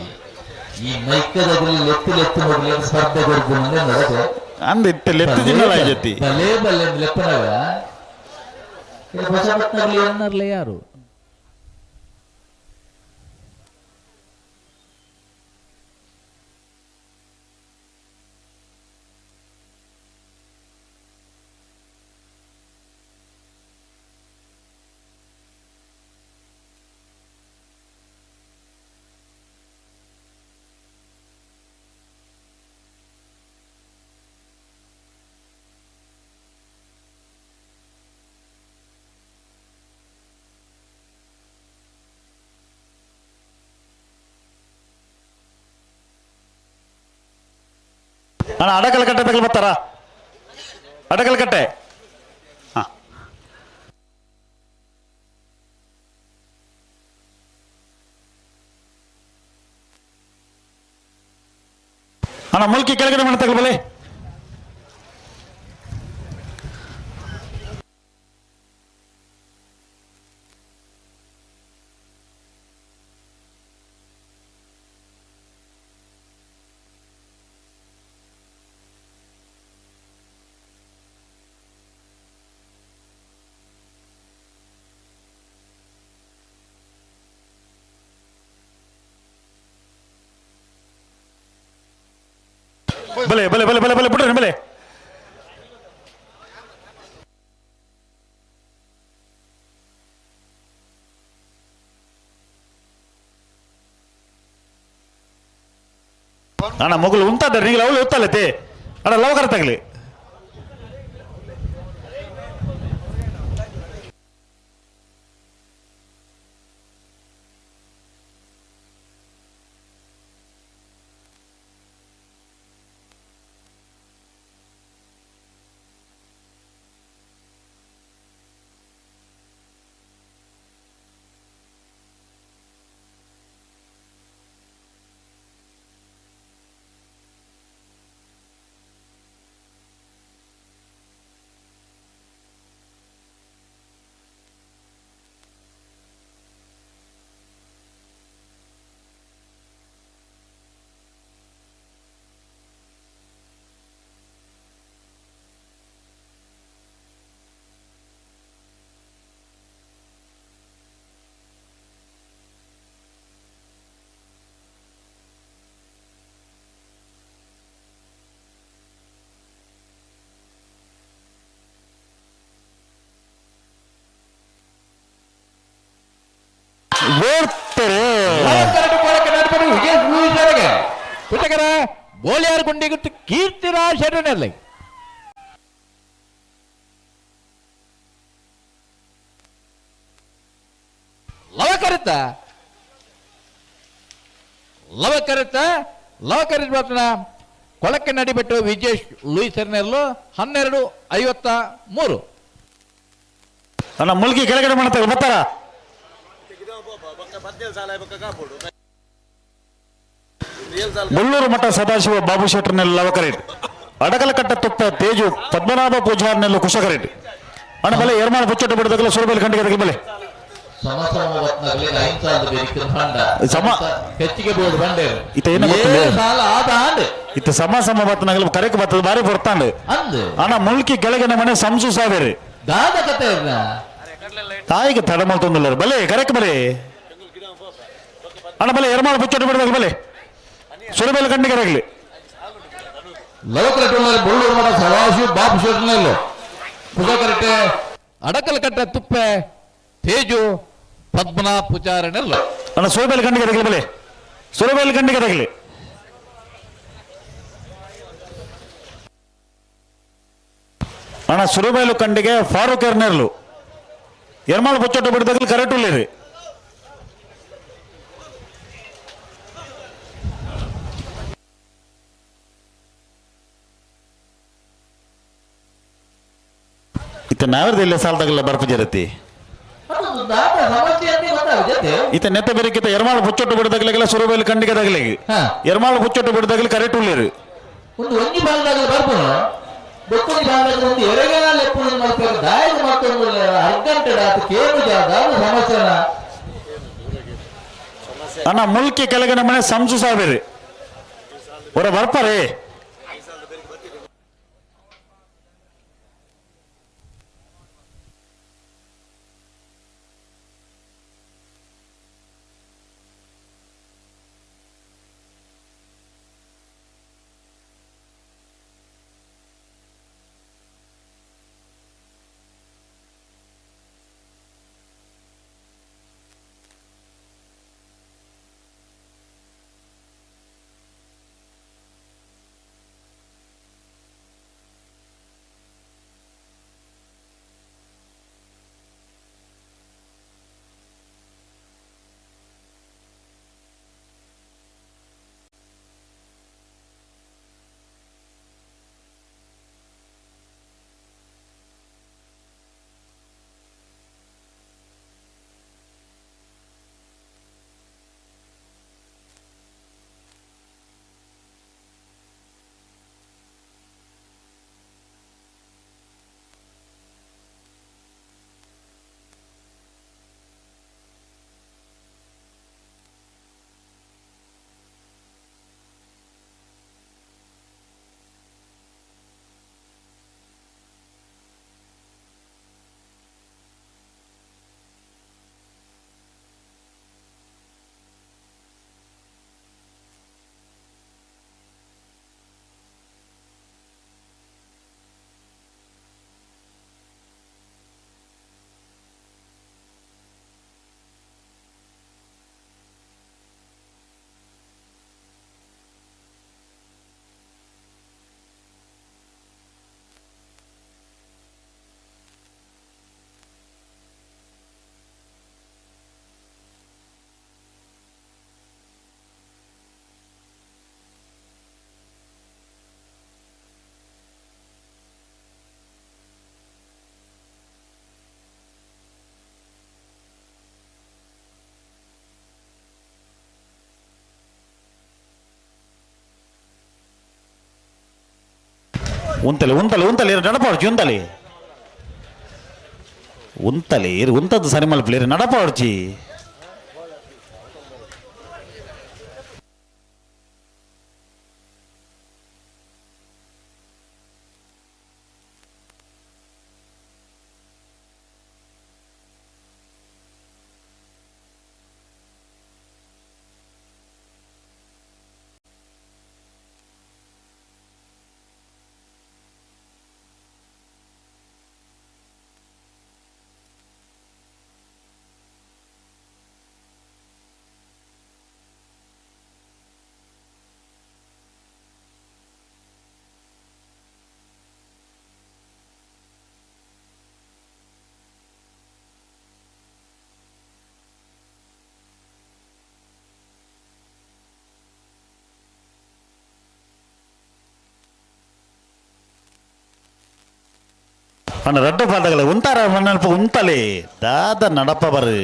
ಈ ಮೈಕದ ಲೆತ್ತು ಲೆತ್ತು ಮೊದಲು ಸ್ಪರ್ಧೆ ಕೊಡ್ದು ನೋಡೋದು. ಅಂದ್ ಇತ್ತೆ ಲೆತ್ತು ಜಿನ್ನಲ ಜೊತೆ. ಬಲೆ ಬಲ್ಲೆ ಲೆಪ್ಪನವ ಹೊಸ ಬತ್ತಲ್ಲಿ ಎನ್ನರ್ಲೆ ಯಾರು? ಅಣ್ಣ ಅಡಕಲ್ ಕಟ್ಟೆ ತಗಲ್ ಬರ್ತಾರ? ಅಡಕಲ್ ಕಟ್ಟೆ. ಹಾ ಅಣ್ಣ ಮುಲ್ಕಿ ಕೆಳಗಡೆ ಮಣ್ಣು ತಗಲ್ ಬಲೆ. ಬಲೆ ಬಲೆ ಬಲೆ ಬಲೆ ಬಲೆ ಬಿಡ್ರಿ ಬಲೆ. ಅಣ್ಣ ಮಗಳು ಉಂತಾದ್ರೆ ನೀವು ಅವಳು ಉತ್ತಲತೆ ಅಣ್ಣ ಲವಕರ ತಗಲಿ. ಬೋಲಿಯಾರ್ ಗುಂಡಿಗುತ್ತು ಕೀರ್ತಿರಾಜ್ ಶರಣಲ್ಲಿ. ಲವಕರಿತ ಲವಕರಿತ ಲವಕರಿತ ಬರ್ತನ ಕೊಳಕ್ಕೆ ನಡಿಬಿಟ್ಟು ವಿಜೇಶ್ ಲೂಯಿಸ್ ಎರ್ನೆಲ್ಲು 12:53. ಅಣ್ಣ ಮುಲ್ಕಿ ಕೆಳಗಡೆ ಮಾಡ್ತಾರೆ ಬರ್ತಾರ? ಮುಳ್ಳೂರು ಮಠ ಸದಾಶಿವ ಬಾಬು ಶೆಟ್ಟರ್ನೆಲ್ಲ ಲವಕರೇಟ್. ಅಡಗಲಕಟ್ಟ ತುಪ್ಪ ತೇಜು ಪದ್ಮನಾಭ ಪೂಜಾರ್ನೆಲ್ಲ ಕುಶಕರೇಟ್. ಅಣ್ಣ ಬಲೆ ಏರ್ಮಾನ ಪುಚ್ಚೊಟ್ಟು ಬಿಡದಲ್ಲ ಸುರಬೇಲಿ ಖಂಡಿಗೆ ತಗಲ್ ಬಲೆ. ಇತ್ತ ಸಮ ಸಮ ಬತ್ತನಗಲ ಕರೆಕ್ ಬತ್ತದ ಬಾರಿ ಬರ್ತಾಂಡು. ಅಣ್ಣ ಮುಲ್ಕಿ ಕೆಳಗಿನ ಮನೆ ಸಂಸು ಸಾವೇರಿ ತಾಯಿಗೆ ತಡಮಲ್ ತೊಂದಿಲ್ಲ ಬಲೆ ಕರೆಕ್ ಬಲೆ. ಅಣ್ಣ ಬಲೆ ಎರ್ಮಾಳ ಪುಚ್ಚೊಟ್ಟು ಬಿಡದಾಗ ಬಲೆ ಸುರಬೇಲ ಖಂಡಿಗೆ ತಗಲಿ. ಲವಕರಟ್ಟುಳ್ಳಾರೆ ಬೊಳ್ಳೂರು ಮಠ ಸದಾಶಿವ ಬಾಬು ಶೆಟ್ಟರ್ನೆಲ್ಲು ಕುಶಕರಟ್ಟೆ ಅಡಕಲಕಟ್ಟೆ ತುಪ್ಪೆ ತೇಜು ಪದ್ಮನಾಭ ಪೂಜಾರನೆಲ್ಲು. ಅಣ್ಣ ಸುರಬೇಲ ಖಂಡಿಗೆ ತಗಲಿ ಬಲೆ ಸುರಬೇಲ ಖಂಡಿಗೆ ತಗಲಿ. ಅಣ್ಣ ಸುರಬೇಲು ಖಂಡಿಗೆ ಫಾರೂಕ್ ಎರ್ನೆರ್ಲು ಎರ್ಮಾಳ ಪುಚ್ಚೊಟ್ಟು ಬಿಡದಾಗಲಿ ಕರೆಕ್ಟ್ ಉಳ್ಳೇರಿ. ಇತ್ತ ನಾವರ್ದ ಇಲ್ಲ ಸಾಲದಾಗಲ್ಲ ಬರ್ಪು ಜರತಿ. ಇತ ನೆತ್ತ ಬೇರೆಕಿತ ಎರ್ಮಾಳ ಪುಚ್ಚೊಟ್ಟು ಬಿಡದಾಗಲಿಗೆಲ್ಲ ಸುರಬೇಲು ಖಂಡಿಗೆ ತಗಲಿಗೆ ಎರ್ಮಾಳ ಪುಚ್ಚೊಟ್ಟು ಬಿಡದಾಗಲಿ ಕರೆಕ್ಟ್ ಉಳ್ಳೇರಿ. ಒಂದು ಒಂಜಿ ಭಾಗದಾಗ ಬರ್ಪುನು ಬೊಕ್ಕೊಂಜಿ ಭಾಗದಾಗ ಒಂದು ಎರೆಗಾಲ ಲೆಪ್ಪುನ ಮಲ್ಪೆರೆ ದಾಯಗ ಮತ್ತೊಂದು ಅರ್ಧಗಂಟೆ ಆತ ಕೇನು ಜಾಗ ಸಮಸ್ಯೆನ. ಅಣ್ಣ ಮುಲ್ಕಿ ಕೆಳಗಿನ ಮನೆ ಸಂಸು ಸಾಹೇಬರಿ ಹೊರ ಬರ್ಪಾರೆ. ಉಂತಲೆ ಉಂತಲೆ ಉಂತಲೆ ನಡಪಾಡ್ಚಿ ಉಂತಲೆ ಉಂತಲೆ ಉಂತದ್ದು ಸರಿ ಮಲ್ಪಲೇರು ನಡಪಾಡ್ಚಿ. ಅಣ್ಣ ರಡ್ಡು ಪಾದಗಳ ಉಂತಾರ ಮಣ್ಣಲ್ಪ ಉಂತಲೆ ದಾದ ನಡಪ ಬರು.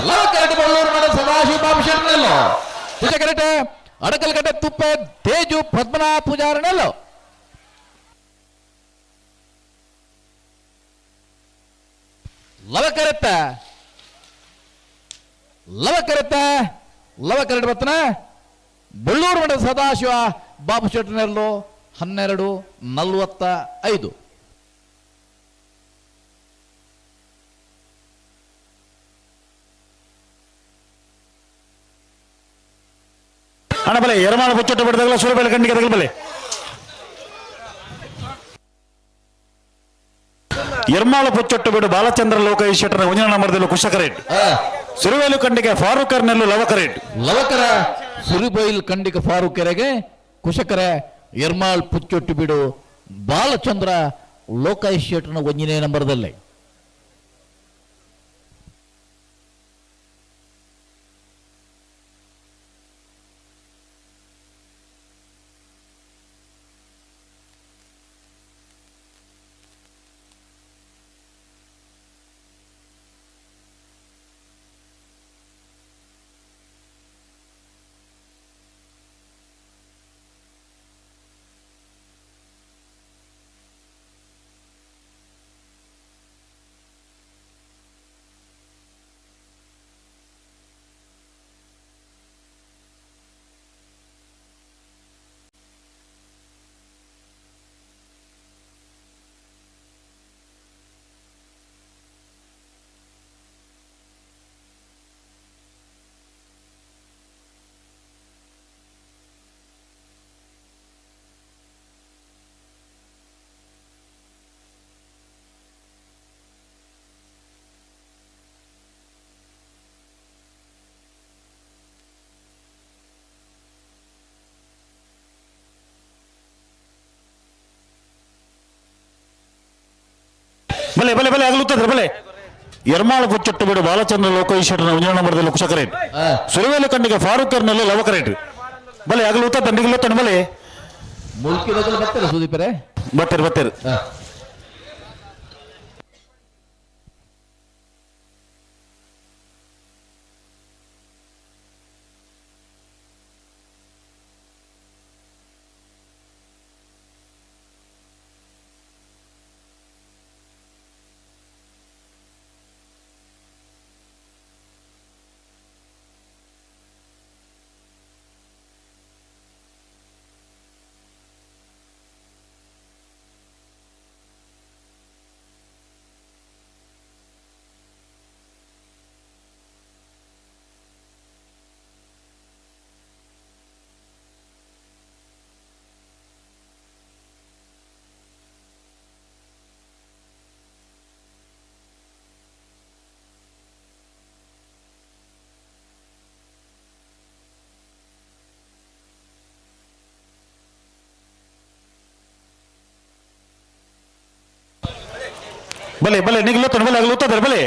ಲವಕರೆಟ್ ಬಳ್ಳೂರು ಮಠ ಸದಾಶಿವ ಬಾಬು ಶೆಟ್ಟನಲ್ಲೋ. ಕುಶಕರೆಟ್ ಅಡಕಲ್ಗಡ್ಡೆ ತುಪ್ಪೆ ತೇಜು ಪದ್ಮನಾಭ ಪೂಜಾರನಲ್ಲೋ. ಲವಕರೆತ್ತ ಲವಕರೆತ್ತ ಲವಕರೆಟ್ ಬತ್ತನ ಬಳ್ಳೂರು ಮಠ ಸದಾಶಿವ ಬಾಬು ಶೆಟ್ಟನಲ್ಲೋ. 12:45. ಅಣ್ಣ ಬಲೆ ಎರಮಾಳ ಬುಚ್ಚೊಟ್ಟು ಬಿಡದಾಗಲ ಸುರಬೇಲೆ ಕಣ್ಣಿಗೆ ತಗಲ್ ಬಲೆ. ಎರ್ಮಾಳ ಪುಚ್ಚೊಟ್ಟು ಬಿಡು ಬಾಲಚಂದ್ರ ಲೋಕ ಶೆಟ್ಟರ ಒಂಜಿನ ನಂಬರ್ದಲ್ಲೂ ಕುಶಕರೇಟ್. ಸುರುವೇಲು ಖಂಡಿಗೆ ಫಾರೂಕರ್ ನೆಲ್ಲು ಲವಕರೇಟ್. ಲವಕರ ಸುರಿಬೈಲ್ ಖಂಡಿಕ ಫಾರೂಕರೆಗೆ ಕುಶಕರ ಎರ್ಮಾಳ್ ಪುಚ್ಚೊಟ್ಟು ಬಿಡು ಬಾಲಚಂದ್ರ ಲೋಕೇಶ್ ಶೆಟ್ಟನ ಒಂಜನೇ ನಂಬರ್ದಲ್ಲೇ. ಬಲೆ ಬಲೆ ಬಲೆ ಆಗಲುತ್ತದೆ ಬಲೆ. ಎರ್ಮಾಳ ಪುಚ್ಚೊಟ್ಟು ಬಿಡು ಬಾಲಚಂದ್ರ ಲೋಕೇಶ್ವರನ ಒಂಜನ ನಂಬರ್ದಲ್ಲಿ ಕುಶಕರೇಟ್. ಸುರುವೇಲು ಖಂಡಿಗೆ ಫಾರೂಕರ್ ನೆಲ್ಲು ಲವಕರೇಟ್. ಬಲೆ ಆಗಲುತ್ತ ತಂಡಿಗೆ ಬಲೆ. ಮುಲ್ಕಿ ಬದಲು ಬರ್ತಾರೆ ಸುದೀಪರೇ. ಬರ್ತಾರೆ ಬರ್ತಾರೆ. ಬಲೆ ಬಲೆ ನಿಗ್ಲುತ್ತಾನೆ ಬಲೆ ಆಗಲುತ್ತಾರೆ ಬಲೆ.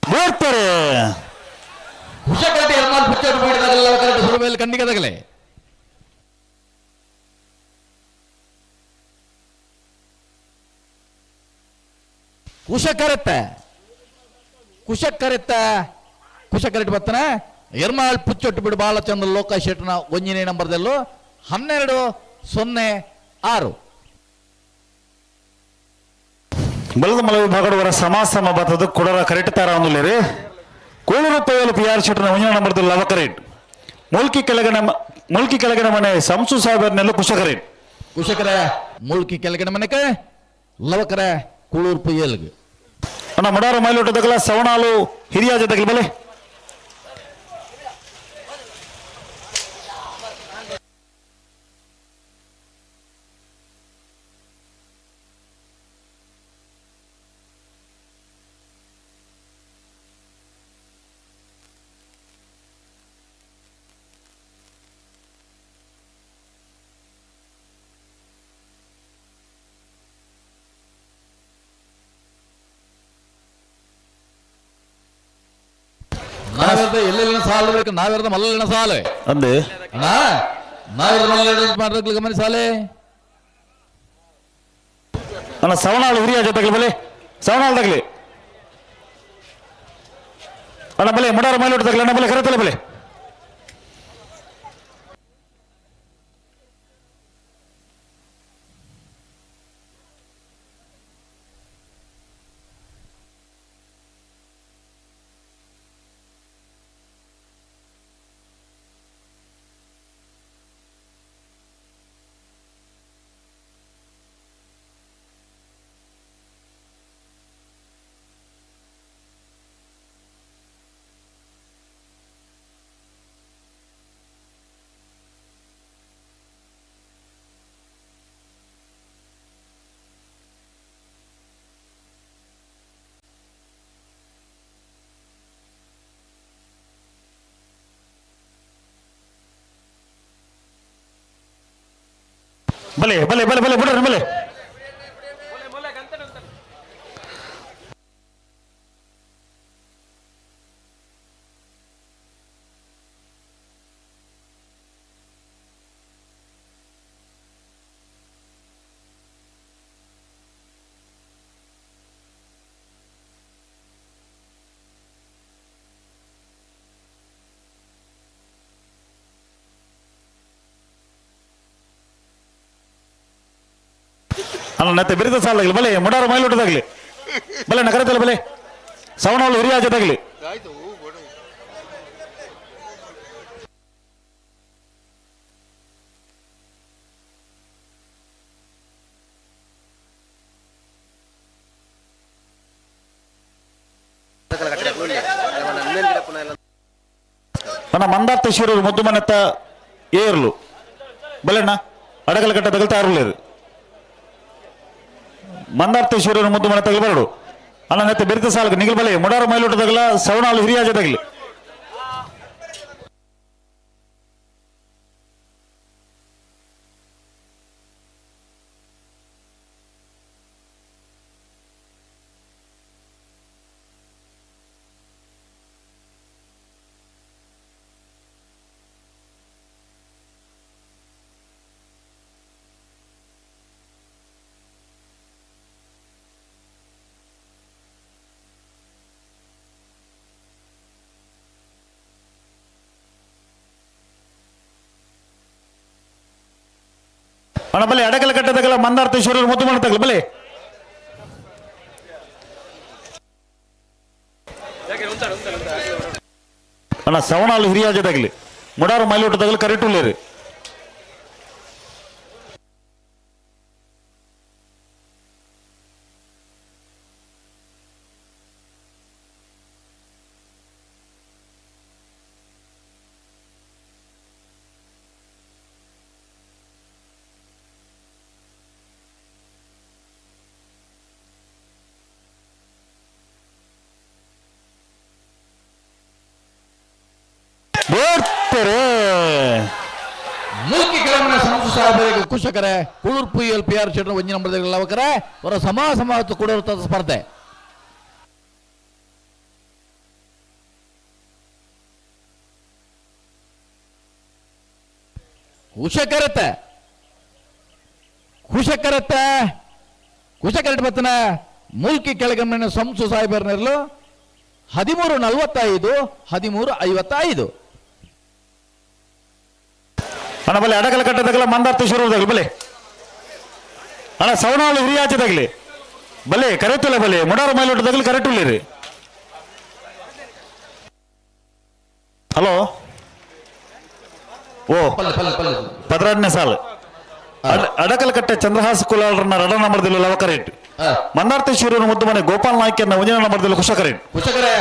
ಬರ್ತಾರೆ. ಕುಶಕರೆಟ್ ಎರ್ಮಾಳ್ ಪುಚ್ಚೊಟ್ಟು ಬಿಡಿದಾಗಲ್ಲ ಲವಕರೆಟ್ ಸುರುವೇಲು ಖಂಡಿಗೆ ತಗಲೆ. ಕುಶಕರೆತ್ತ ಕುಶಕರೆತ್ತ ಕುಶಕರೆಟ್ ಬತ್ತನ ಎರ್ಮಾಳ್ ಪುಚ್ಚೊಟ್ಟು ಬಿಡು ಬಾಲಚಂದ್ರ ಲೋಕ ಶೆಟ್ಟನ ಒಂಜನೇ ನಂಬರ್ದಲ್ಲೂ 12:06. ಬಲದ ಮಲ ವಿಭಾಗದವರ ಸಮ ಸಮ ಬತ್ತದ ಕುಡರ ಕರೆಕ್ಟ್ ತಾರ ಒಂದುಲೇರಿ. ಕೋಳೂರು ಪೈಯಲು ಪಿ ಆರ್ ಶೆಟ್ಟನ ಒಂಜನ ನಂಬರ್ದಲ್ಲಿ ಲವಕರೇಟ್. ಮುಲ್ಕಿ ಕೆಳಗಿನ ಮನೆ ಸಂಸು ಸಾಹೇಬರ್ನೆಲ್ಲ ಕುಶಕರೇಟ್. ಕುಶಕರ ಮುಲ್ಕಿ ಕೆಳಗಿನ ಮನೆಗೆ ಲವಕರ ಕೂಳೂರು ಪೈಯಲ್ಗೆ. ಅಣ್ಣ ಮಡಾರ ಮೈಲೋಟದಗಲ ಸವಣಾಲು ಹಿರಿಯ ಜೊತೆಗೆ ಬಲೆ. ಎಲ್ಲೆಲ್ಲಿನ ಸಾಲ ಬೇಕು ನಾವೆರದ ಮಲ್ಲಿನ ಸಾಲೆ ಅಂದೆ ಅಣ್ಣ ನಾವೆರದ ಮಲ್ಲ ಮಾಡ್ಬೇಕು ಗಮನ ಸಾಲೆ ಅಣ್ಣ ಸವಣಾಳು ಹಿರಿಯ ಜೊತೆಗೆ ಬಲೆ ಸವಣಾಳು ತಗಲಿ ಅಣ್ಣ ಬಲೆ ಮುಡಾರ ಮೈಲೋಟ ತಗಲಿ ಅಣ್ಣ ಬಲೆ ಕರೆತಲೆ ಬಲೆ ಬಲೆ ಬಲೆ ಬಲೆ ಬಲೆ ಬಿಡ್ರಿ ಬಲೆ ಅಲ್ಲ ನತ್ತೆ ಬಿರಿದ ಸಾಲಾಗಲಿ ಬಲೆ ಮುಡಾರ ಮೈಲೋಟದಾಗಲಿ ಬಲೆ ನಗರದಲ್ಲಿ ಬಲೆ ಸವಣಾಳು ಹಿರಿಯ ಜೊತೆಗಲಿ ಅಣ್ಣ ಮಂದಾರ್ತ ಶಿರೂರು ಮುದ್ದು ಮನೆತ್ತ ಏರ್ಲು ಬಲೆಣ್ಣ ಅಡಗಲ ಕಟ್ಟ ತಗಲ್ತಾ ಇರಲಿಲ್ಲ ಮಂದಾರ್ತಿ ಶಿರೂರು ಮುದ್ದು ಮನೆ ತಗಲು ಬರಡು ಅಣ್ಣ ನೆತ್ತೆ ಬೆರಿತ ಸಾಲಕ್ಕೆ ನಿಗಲ್ ಬಲೆ ಮುಡಾರ ಮೈಲೋಟ ತಗಲ ಸವಣಾಳು ಹಿರಿಯ ಜೊತೆಗಲಿ ಅಣ್ಣ ಬಲೆ ಅಡಕಲ ಕಟ್ಟದಗಲ ಮಂದಾರ್ತೇಶ್ವರರು ಮುದ್ದು ಮಾಡತಗಲ ಬಲೆ ಅಣ್ಣ ಸವಣಾಳು ಹಿರಿಯ ಜೊತೆಗಲಿ ಮುಡಾರು ಮೈಲೋಟದಾಗಲಿ ಕರೆಟುಲ್ಲೇರಿ ಬೋಡ್ತಾರೆ ಮೂಕಿ ಕೆಳಮನೆ ಸಂಸು ಸಾಹೇಬರಿಗೆ ಕುಶಕರೆ ಕುಳುರ್ಪು ಎಲ್ ಪಿ ಆರ್ ಶೆಟ್ರ ಒಂಜಿನ ನಂಬರ್ದವಕರೆ ಅವರ ಸಮ ಸಮ ಕೊಡಿರುತ್ತ ಸ್ಪರ್ಧೆ. ಕುಶಕರತ್ತೆ ಕುಶಕರತ್ತೆ ಕುಶಕರಟ್ ಬತ್ತನ ಮೂಲ್ಕಿ ಕೆಳಗಮನೆ ಸಂಸು ಸಾಹೇಬರ್ನೆರಲು 13:45 13:55. ಅಣ್ಣ ಬಲೆ ಅಡಕಲ ಕಟ್ಟದಗಲ ಮಂದಾರ್ತೇಶ್ವರ ಬಲೆ ಅಣ್ಣ ಸವಣಾಳು ಹಿರಿಯಾಚದಾಗಲಿ ಬಲೆ ಕರೆತುಲ ಬಲೆ ಮುಡಾರ ಮೈಲೋಟದಾಗಲಿ ಕರೆಟುಲ್ಲೇರಿ. ಹಲೋ ಓ ಪದರನೇ ಸಾಲು ಅಡಕಲಕಟ್ಟೆ ಚಂದ್ರಹಾಸ ಕುಲಾಳರನ್ನ ರಡ ನಂಬರ್ದಲ್ಲಿ ಲವಕರೇಟ್ ಮಂದಾರ್ತೇಶ್ವರನ ಮುದ್ದು ಮನೆ ಗೋಪಾಲ್ ನಾಯ್ಕನ್ನ ಒಂದಿನ ನಂಬರ್ದಲ್ಲಿ ಕುಶಕರೇಟ್. ಕುಶಕರೇ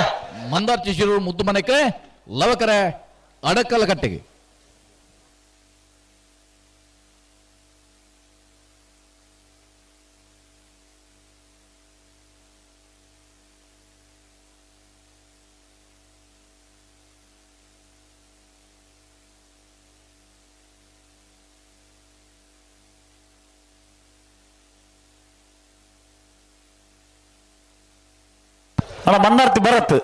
ಮಂದಾರ್ತೇಶ್ವರ ಮುದ್ದು ಮನೆಗೆ ಲವಕರೆ ಅಡಕಲಕಟ್ಟೆಗೆ. ಅಣ್ಣ ಮಂದಾರ್ತಿ ಭರತ್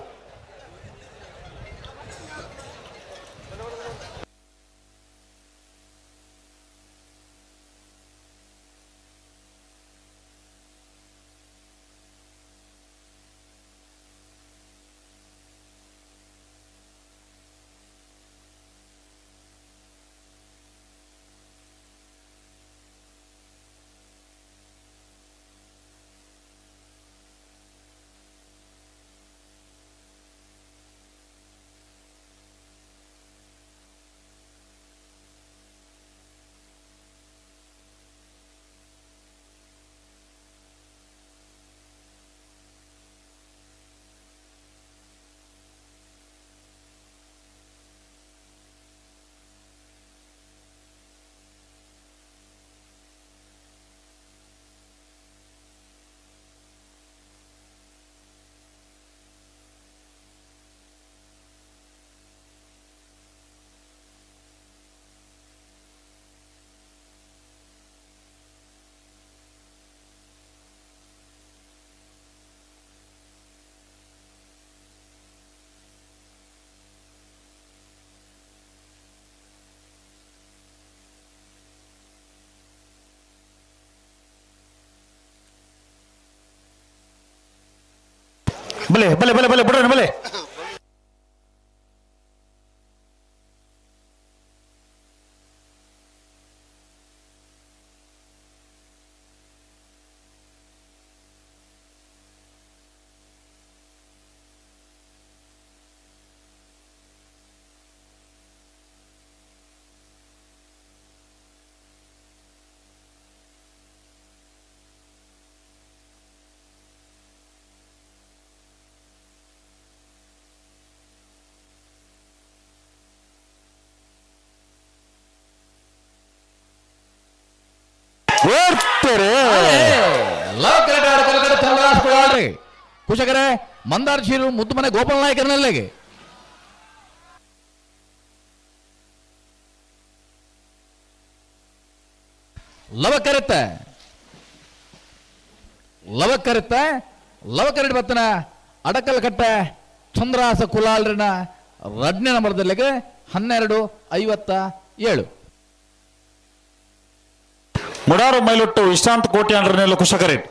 ಬಲೆ ಬಲೆ ಬಲೆ ಬಲೆ ಬಿಡ್ರಿ ಬಲೆ. ಕುಶಕರೆ ಮಂದಾರ್ ಶೀರು ಮುದ್ದುಮನೆ ಗೋಪಾಲ ನಾಯಕರನ್ನಲ್ಲಿಗೆ ಲವಕರಿತ ಲವಕರಿತ ಲವಕರಡಿ ಬತ್ತನ ಅಡಕಲ್ ಕಟ್ಟೆ ಚಂದ್ರಾಸ ಕುಲಾಲ್ರಿನ ರಡ್ನೇ ನಂಬರ್ದಲ್ಲಿಗೆ 12:57. ಮುಡಾರು ಮೈಲೊಟ್ಟು ವಿಶ್ರಾಂತ್ ಕೋಟಿ ಅಂಡ್ರನೆಲ್ಲ ಕುಶಕರೇಟ್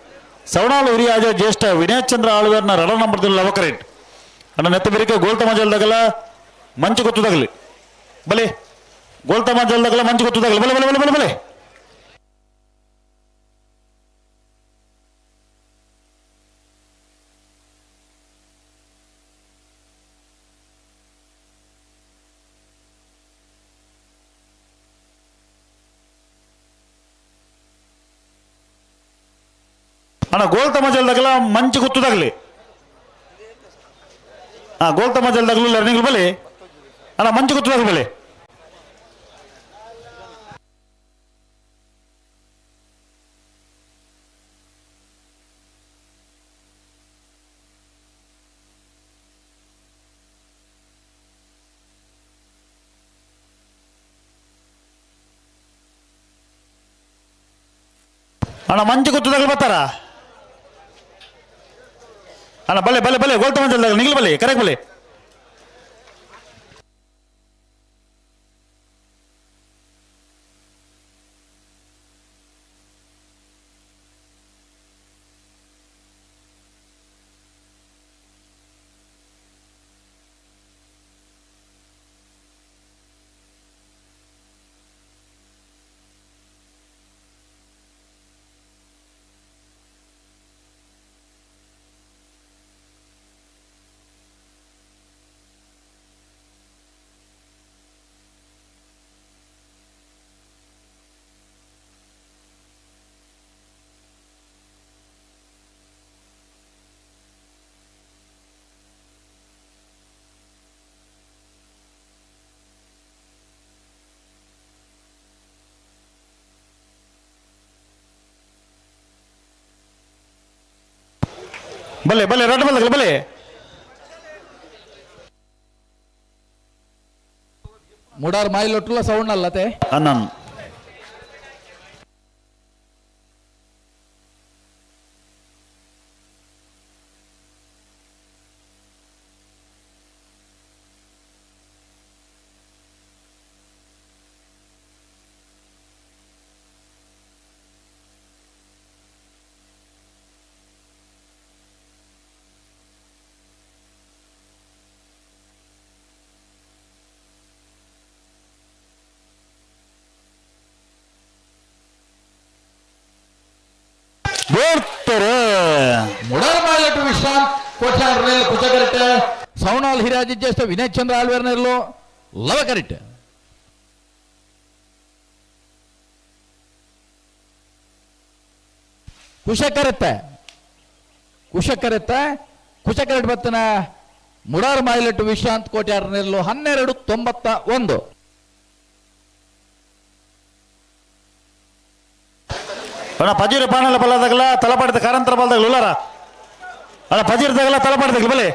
ಸವಣಾಲು ಹಿರಿಯಾಜ ಜ್ಯೇಷ್ಠ ವಿನಯ್ ಚಂದ್ರ ಆಳ್ವೇರ್ನ ರಡ ನಂಬರ್ದಲ್ಲಿ ಲವಕರೇಟ್ ಅಣ್ಣ ನೆತ್ತ ಬೆರಿಕೆ ಗೋಲ್ತಮ ಜಲ್ದಗಲ ಮಂಚು ಗೊತ್ತದಾಗಲಿ ಬಲೆ ಗೋಲ್ತಮ ಜಲ್ದಗಲ ಮಂಚು ಗೊತ್ತದಾಗಲಿ ಬಲೆ ಬಲೆ ಬಲೆ ಬಲೆ ಬಲೆ. ಅಣ್ಣ ಗೋಲ್ತಮ ಜಲ್ದಾಗಲ ಮಂಚು ಗೊತ್ತದಾಗಲಿ ಹಾ ಗೋಲ್ತಮ ಜಲ್ದಾಗಲು ಲರ್ನಿಂಗ್ ಬಲೆ ಅಣ್ಣ ಮಂಚು ಗೊತ್ತದಾಗಲಿ ಬಲೆ. ಅಣ್ಣ ಮಂಚು ಗೊತ್ತದಾಗಲಿ ಬರ್ತಾರ ಅಣ್ಣ ಬಲೆ ಬಲೆ ಬಲೆ ಗೋಲ್ತಮ ಜಲ್ದಾಗ ನಿಗ್ಲು ಬಲೆ ಕರೆಕ್ಟ್ ಬಲೆ. ಬಲೆ ಬಲೆ ರಡ್ಡು ಬಲ್ಲೆ ಬಲೆ. ಮುಡಾರ್ ಮಾಯಿಲೊಟ್ಟುಲ ಸೌಂಡ್ ಅಲ್ಲತೆ ಅನ್ನನ್ ಮುಡಾರ್ ಮಾಯಿಲೊಟ್ಟು ವಿಶ್ರಾಂತ್ ಕೋಟ್ಯಾನ್ ಕುಚಕರಿಟ್ಟೆ ಸೌನಾಲ್ ಹಿರಾಜಿ ಜ್ಯೇಷ್ಠ ವಿನಯ್ ಚಂದ್ರ ಆಳ್ವೇರ್ನೆಲ್ಲು ಲವಕರಿಟ್ಟೆ. ಕುಶಕರತ್ತೆ ಕುಶಕರತ್ತೆ ಕುಶಕರಟ್ ಬತ್ತನ ಮುಡಾರ್ ಮಾಯಿಲಟ್ಟು ವಿಶ್ರಾಂತ್ ಕೋಟ್ಯಾರ್ನೆಲ್ಲು 12:91. ಅಣ್ಣ ಪಜೀರ ಪಾನಲ ಬಲ್ಲದಾಗಲ ತಲಪಾಡಿದ ಕಾರಂತರ ಬಲ್ದಾಗಲ ಉಲ್ಲಾರ ಅಣ್ಣ ಪಜೀರದಾಗಲ ತಲಪಾಡಿದಾಗಲ ಬಲೆ.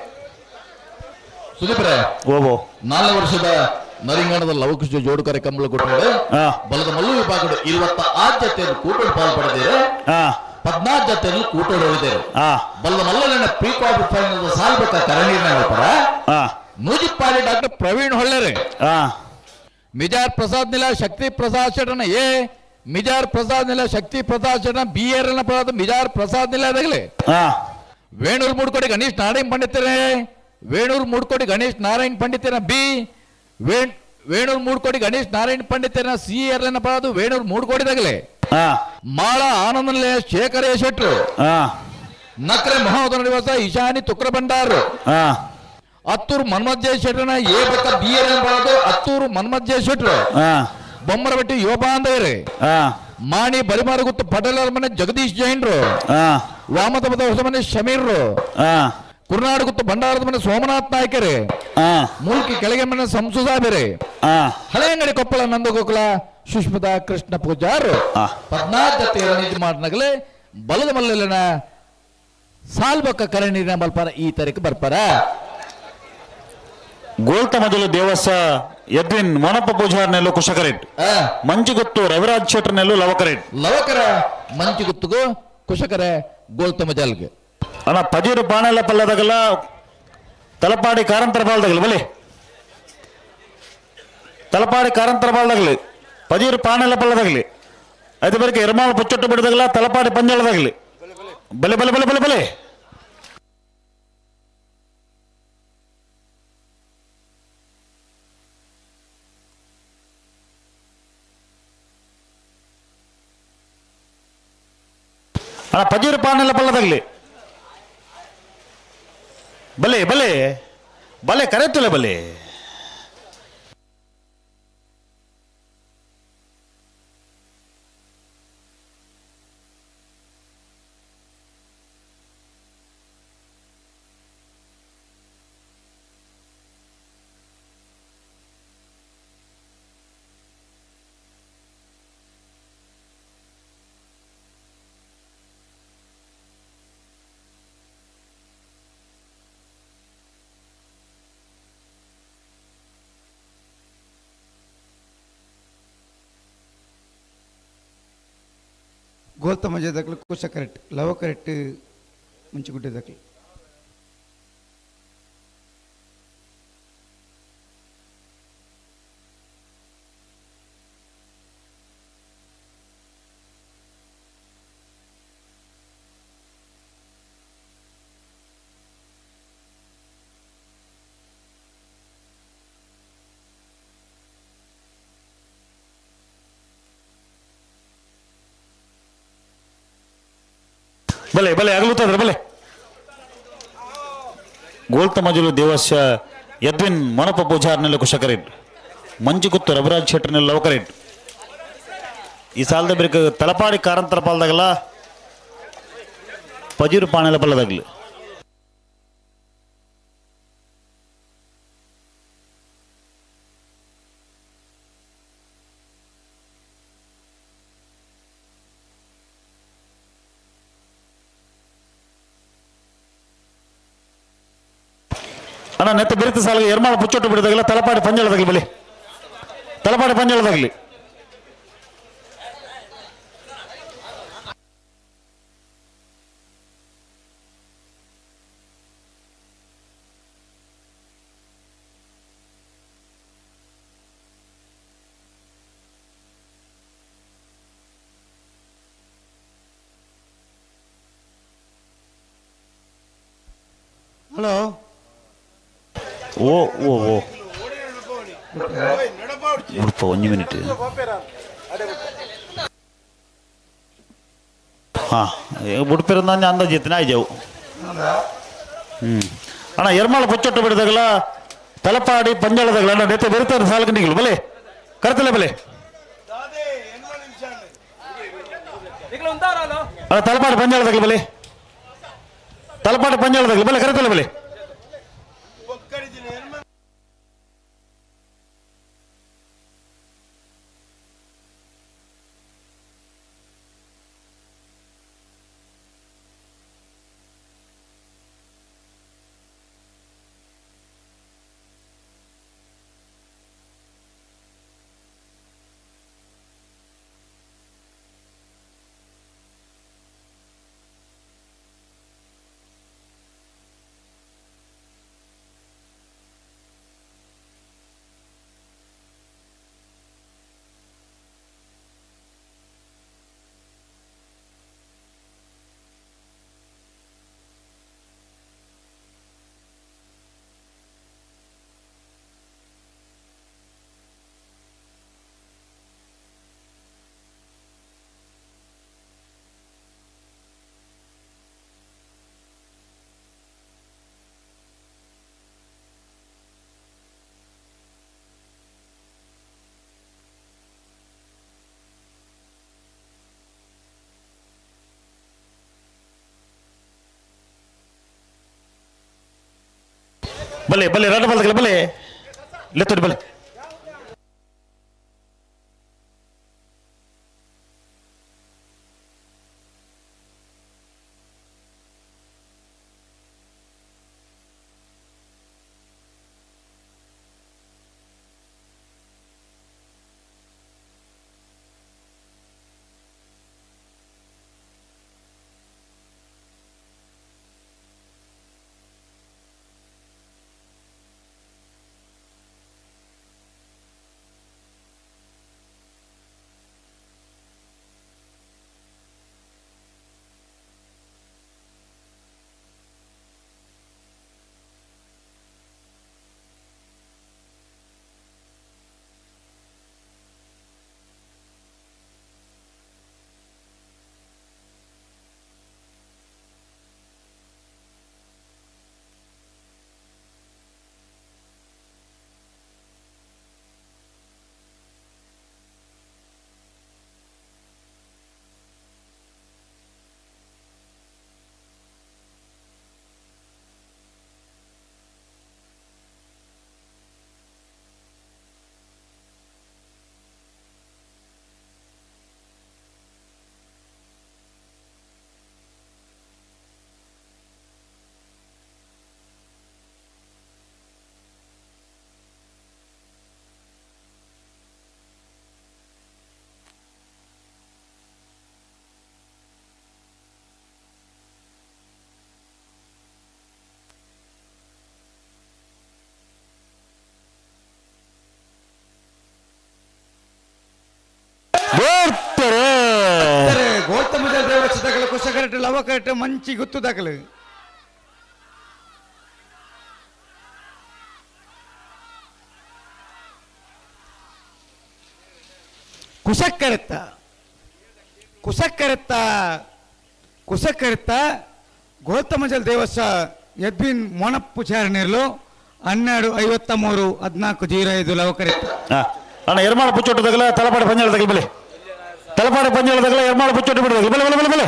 ಸುದೀಪ್ರೆ ಓಬೋ 4 ವರ್ಷದ ನರಿಂಗಣದ ಲವಕುಶ ಜೋಡುಕರೆ ಕಂಬಳ ಕೊಟ್ಟರೆ ಬಲದ ಮಲ್ಲು ವಿಭಾಗದ 26 ಜತೆಯನ್ನು ಕೂಟೋಡು ಪಾಲು ಪಡೆದಿದ್ದಾರೆ, 14 ಜತೆಯನ್ನು ಕೂಟೋಡು ಹೊಡೆದಿದ್ದಾರೆ. ಬಲದ ಮಲ್ಲನ pre quarter final ಸಾಲ್ಬೇಕ ಕರಣೀರ್ನ ಹೇಳ್ತಾರ ನೂಜಿಪ್ಪಾಡಿ ಡಾಕ್ಟರ್ ಪ್ರವೀಣ್ ಹೊಳ್ಳೆರೆ, ಮಿಜಾರ್ ಪ್ರಸಾದ್ ನಿಲ ಶಕ್ತಿ ಪ್ರಸಾದ್ ಶೆಟ್ಟನ ಎ, ಮಿಜಾರ್ ಪ್ರಸಾದ್ ನಿಲ ಶಕ್ತಿ ಪ್ರಸಾದ್ ಶೆಟ್ಟನ ಬಿ ಎರ್ ನ ಪ್ರಸಾದ್ ಮಿಜಾರ್ ಪ್ರಸಾದ್ ನಿಲ ಅದಗಲೆ, ವೇಣೂರು ಮೂಡ್ಕೋಡಿ ಗಣೇಶ್ ನಾರಾಯಣ್ ಪಂಡಿತರೇ ವೇಣೂರು ಮೂಡ್ಕೋಡಿ ಗಣೇಶ್ ನಾರಾಯಣ್ ಪಂಡಿತನ ಬಿ ವೇಣೂರು ಮೂಡ್ಕೋಡಿ ಗಣೇಶ್ ನಾರಾಯಣ್ ಪಂಡಿತನ ಸಿ ಎರ್ಲನ್ನ ಪಡೋದು ವೇಣೂರು ಮೂಡ್ಕೋಡಿದಾಗಲೇ ಮಾಳ ಆನಂದನಲೆ ಶೇಖರ ಶೆಟ್ರು ನಕ್ರೆ ಮಹೋದರ ನಿವಾಸ ಈಶಾನಿ ತುಕ್ರ ಭಂಡಾರು ಅತ್ತೂರು ಮನ್ಮಜ್ಜಯ ಶೆಟ್ರನ ಎ ಬಕ್ಕ ಬಿ ಎರ್ ಪಡೋದು ಅತ್ತೂರು ಮನ್ಮಜ್ಜಯ ಶೆಟ್ರು ಬೊಮ್ಮರಬಟ್ಟಿ ಯೋಬಾಂದವರೇ ಮಾಣಿ ಬರಿಮಾರಗುತ್ತು ಪಟೇಲರ ಮನೆ ಜಗದೀಶ್ ಜೈನ್ರು ವಾಮತಪದ ಹೊಸ ಮನೆ ಶಮೀರ್ರು ಕುರ್ನಾಡುಗುತ್ತು ಭಂಡಾರದ ಮನೆ ಸೋಮನಾಥ್ ನಾಯ್ಕರೇ ಮೂಲ್ಕಿ ಕೆಳಗೆ ಮನೆ ಸಂಸುಸಾಬೇರೆ ಹಳೆಯಂಗಡಿ ಕೊಪ್ಪಳ ನಂದಗೋಕುಲ ಸುಷ್ಮಿತಾ ಕೃಷ್ಣ ಪೂಜಾರು ಪದ್ನಾಲ್ಕು ನಿಜ ಮಾಡಿನಗಲೇ ಬಲದ ಮಲ್ಲನ ಸಾಲ್ಬಕ್ಕ ಕರಣೀರಿನ ಮಲ್ಪಾರ ಈ ತಾರೀಕು ಬರ್ಪಾರ. ಗೋಲ್ತ ಮೊದಲು ದೇವಸ್ಸ ಎದ್ವಿನ್ ಮೊನಪ್ಪ ಪೂಜಾರ್ನೆಲ್ಲು ಕುಶಕರೇಟ್ ಮಂಜುಗುತ್ತು ರವಿರಾಜ್ ಶೆಟ್ಟರ್ನೆಲ್ಲು ಲವಕರೇಟ್ ಲವಕರ ಮಂಜುಗುತ್ತುಗು ಕುಶಕರೆ ಗೋಲ್ತ ಮಜಲ್ಗೆ ಅಣ್ಣ ಪಜೀರು ಪಾಣೆಲ್ಲ ಪಲ್ಲದಾಗಲ್ಲ ತಲಪಾಡಿ ಕಾರಂತರ ಬಾಲ್ದಾಗಲಿ ಬಲಿ ತಲಪಾಡಿ ಕಾರಂತರ ಬಾಲ್ದಾಗಲಿ ಪಜೀರು ಪಾಣೆಲ್ಲ ಪಲ್ಲದಾಗಲಿ ಅದು ಬರಕ್ಕೆ ಎರ್ಮಾಳು ಪುಚ್ಚೊಟ್ಟು ಬಿಡದಾಗಲ್ಲ ತಲಪಾಡಿ ಪಂಜಾಳದಾಗಲಿ ಬಲೆ ಬಲೆ ಬಲೆ ಬಲೆ ಬಲೆ ಅಣ್ಣ ಪಜೀರು ಪಾಣೆಲ್ಲ ಪಲ್ಲದಾಗಲಿ ಬಲೆ ಬಲೆ ಬಲೆ ಕರೆಯುತ್ತಿಲ್ಲ ಬಲೆ ಗೋಲ್ತ ಮಜದಕ್ಲು ಕುಶ ಕರೆಕ್ಟ್ ಲವ ಕರೆಕ್ಟ್ ಮುಂಚುಗುಡ್ಡೆದಕ್ಲು. ಬಲೆ ಬಲೆ ಅಗಲುತ್ತಂದ್ರೆ ಬಲೆ ಗೋಲ್ತ ಮಜಲು ದೇವಸ್ಯ ಯದ್ವಿನ್ ಮೊನಪ ಪೂಜಾರ್ನೆಲ್ಲ ಕುಶಕರೇಟ್ ಮಂಜುಗುತ್ತು ರವಿರಾಜ್ ಶೆಟ್ಟರ್ನೆಲ್ಲ ಲವಕರೇಟ್ ಈ ಸಾಲದ ಬಿರುಕು ತಲಪಾಡಿ ಕಾರಂತರ ಪಾಲ್ದಾಗಲ್ಲ ಪಜೀರು ಪಾಣೆಲ್ಲ ಪಲ್ಲದಾಗಲಿ ಅಣ್ಣ ನೆತ್ತ ಬೆರೆತ ಸಾಲಿಗೆ ಎರ್ಮಾಳ ಪುಚ್ಚೊಟ್ಟು ಬಿಡದಾಗಲ್ಲ ತಲಪಾಡಿ ಪಂಜಾಳದಾಗಲಿ ಬಲಿ ತಲಪಾಡಿ ಪಂಜಾಳದಾಗಲಿ ಹಲೋ ಓ ಓ ಓ ಉಡುಪ ಒಂದು ಮಿನಿಟ್ ಹಾಂ ಉಡುಪಿರಂದ ಅಂದಾಜು ಇತ್ತು ಆಯ್ಜಾವು ಹ್ಞೂ ಅಣ್ಣ ಎರ್ಮಾಳ ಪುಚ್ಚೊಟ್ಟು ಬಿಡಿದಾಗಲ ತಲಪಾಡಿ ಪಂಜಾಳದಾಗಲ ಅಣ್ಣ ನೆತ್ತ ಬೆರಿತಾರೆ ಸಾಲಕಂಡಿಗಳು ಬಲೆ ಕರೆತಲೆ ಬಲೆ ಅಣ್ಣ ತಲಪಾಡಿ ಪಂಜಾಳದಾಗಲಿ ಬಲೆ ತಲಪಾಡಿ ಪಂಜಾಳದಾಗಲಿ ಬಲೆ ಕರೆತಲೆ ಬಲೆ ಬಲೆ ಬಲೆ ರಡ್ಡ ಬಲ್ದಗಲ ಬಲೆ ಲೆತ್ತಡಿ ಬಲೆ ಗೌತಮ ದೇವಸ್ಥಾನಗಳ ಕುಶಕರಟ್ಟು ಲವಕರಟ್ಟು ಮಂಚಿ ಗುತ್ತು ದಾಖಲು ಕುಶಕರೆತ್ತ ಕುಶಕರೆತ್ತ ಕುಶಕರೆತ್ತ ಗೌತಮಜಲ್ ದೇವಸ್ಥ ಎದ್ವಿನ್ ಮೊಣಪ್ಪು ಚಾರಣೆರ್ಲು 12 53 14 05 ಲವಕರೆತ್ತ. ಅಣ್ಣ ಎರ್ಮಾಳ ಪುಚ್ಚೊಟ್ಟು ತಗಲ ತಲಪಾಡಿ ಪಂಜಾಳ ತಗಲ ಬಲೆ ತಲಪಾಡಿ ಪಂಜಾಳ ತಗಲ ಎರ್ಮಾಳ ಪುಚ್ಚೊಟ್ಟು ಬಿಡೋದು ಬಲೆ ಬಲೆ ಬಲೆ ಬಲೆ.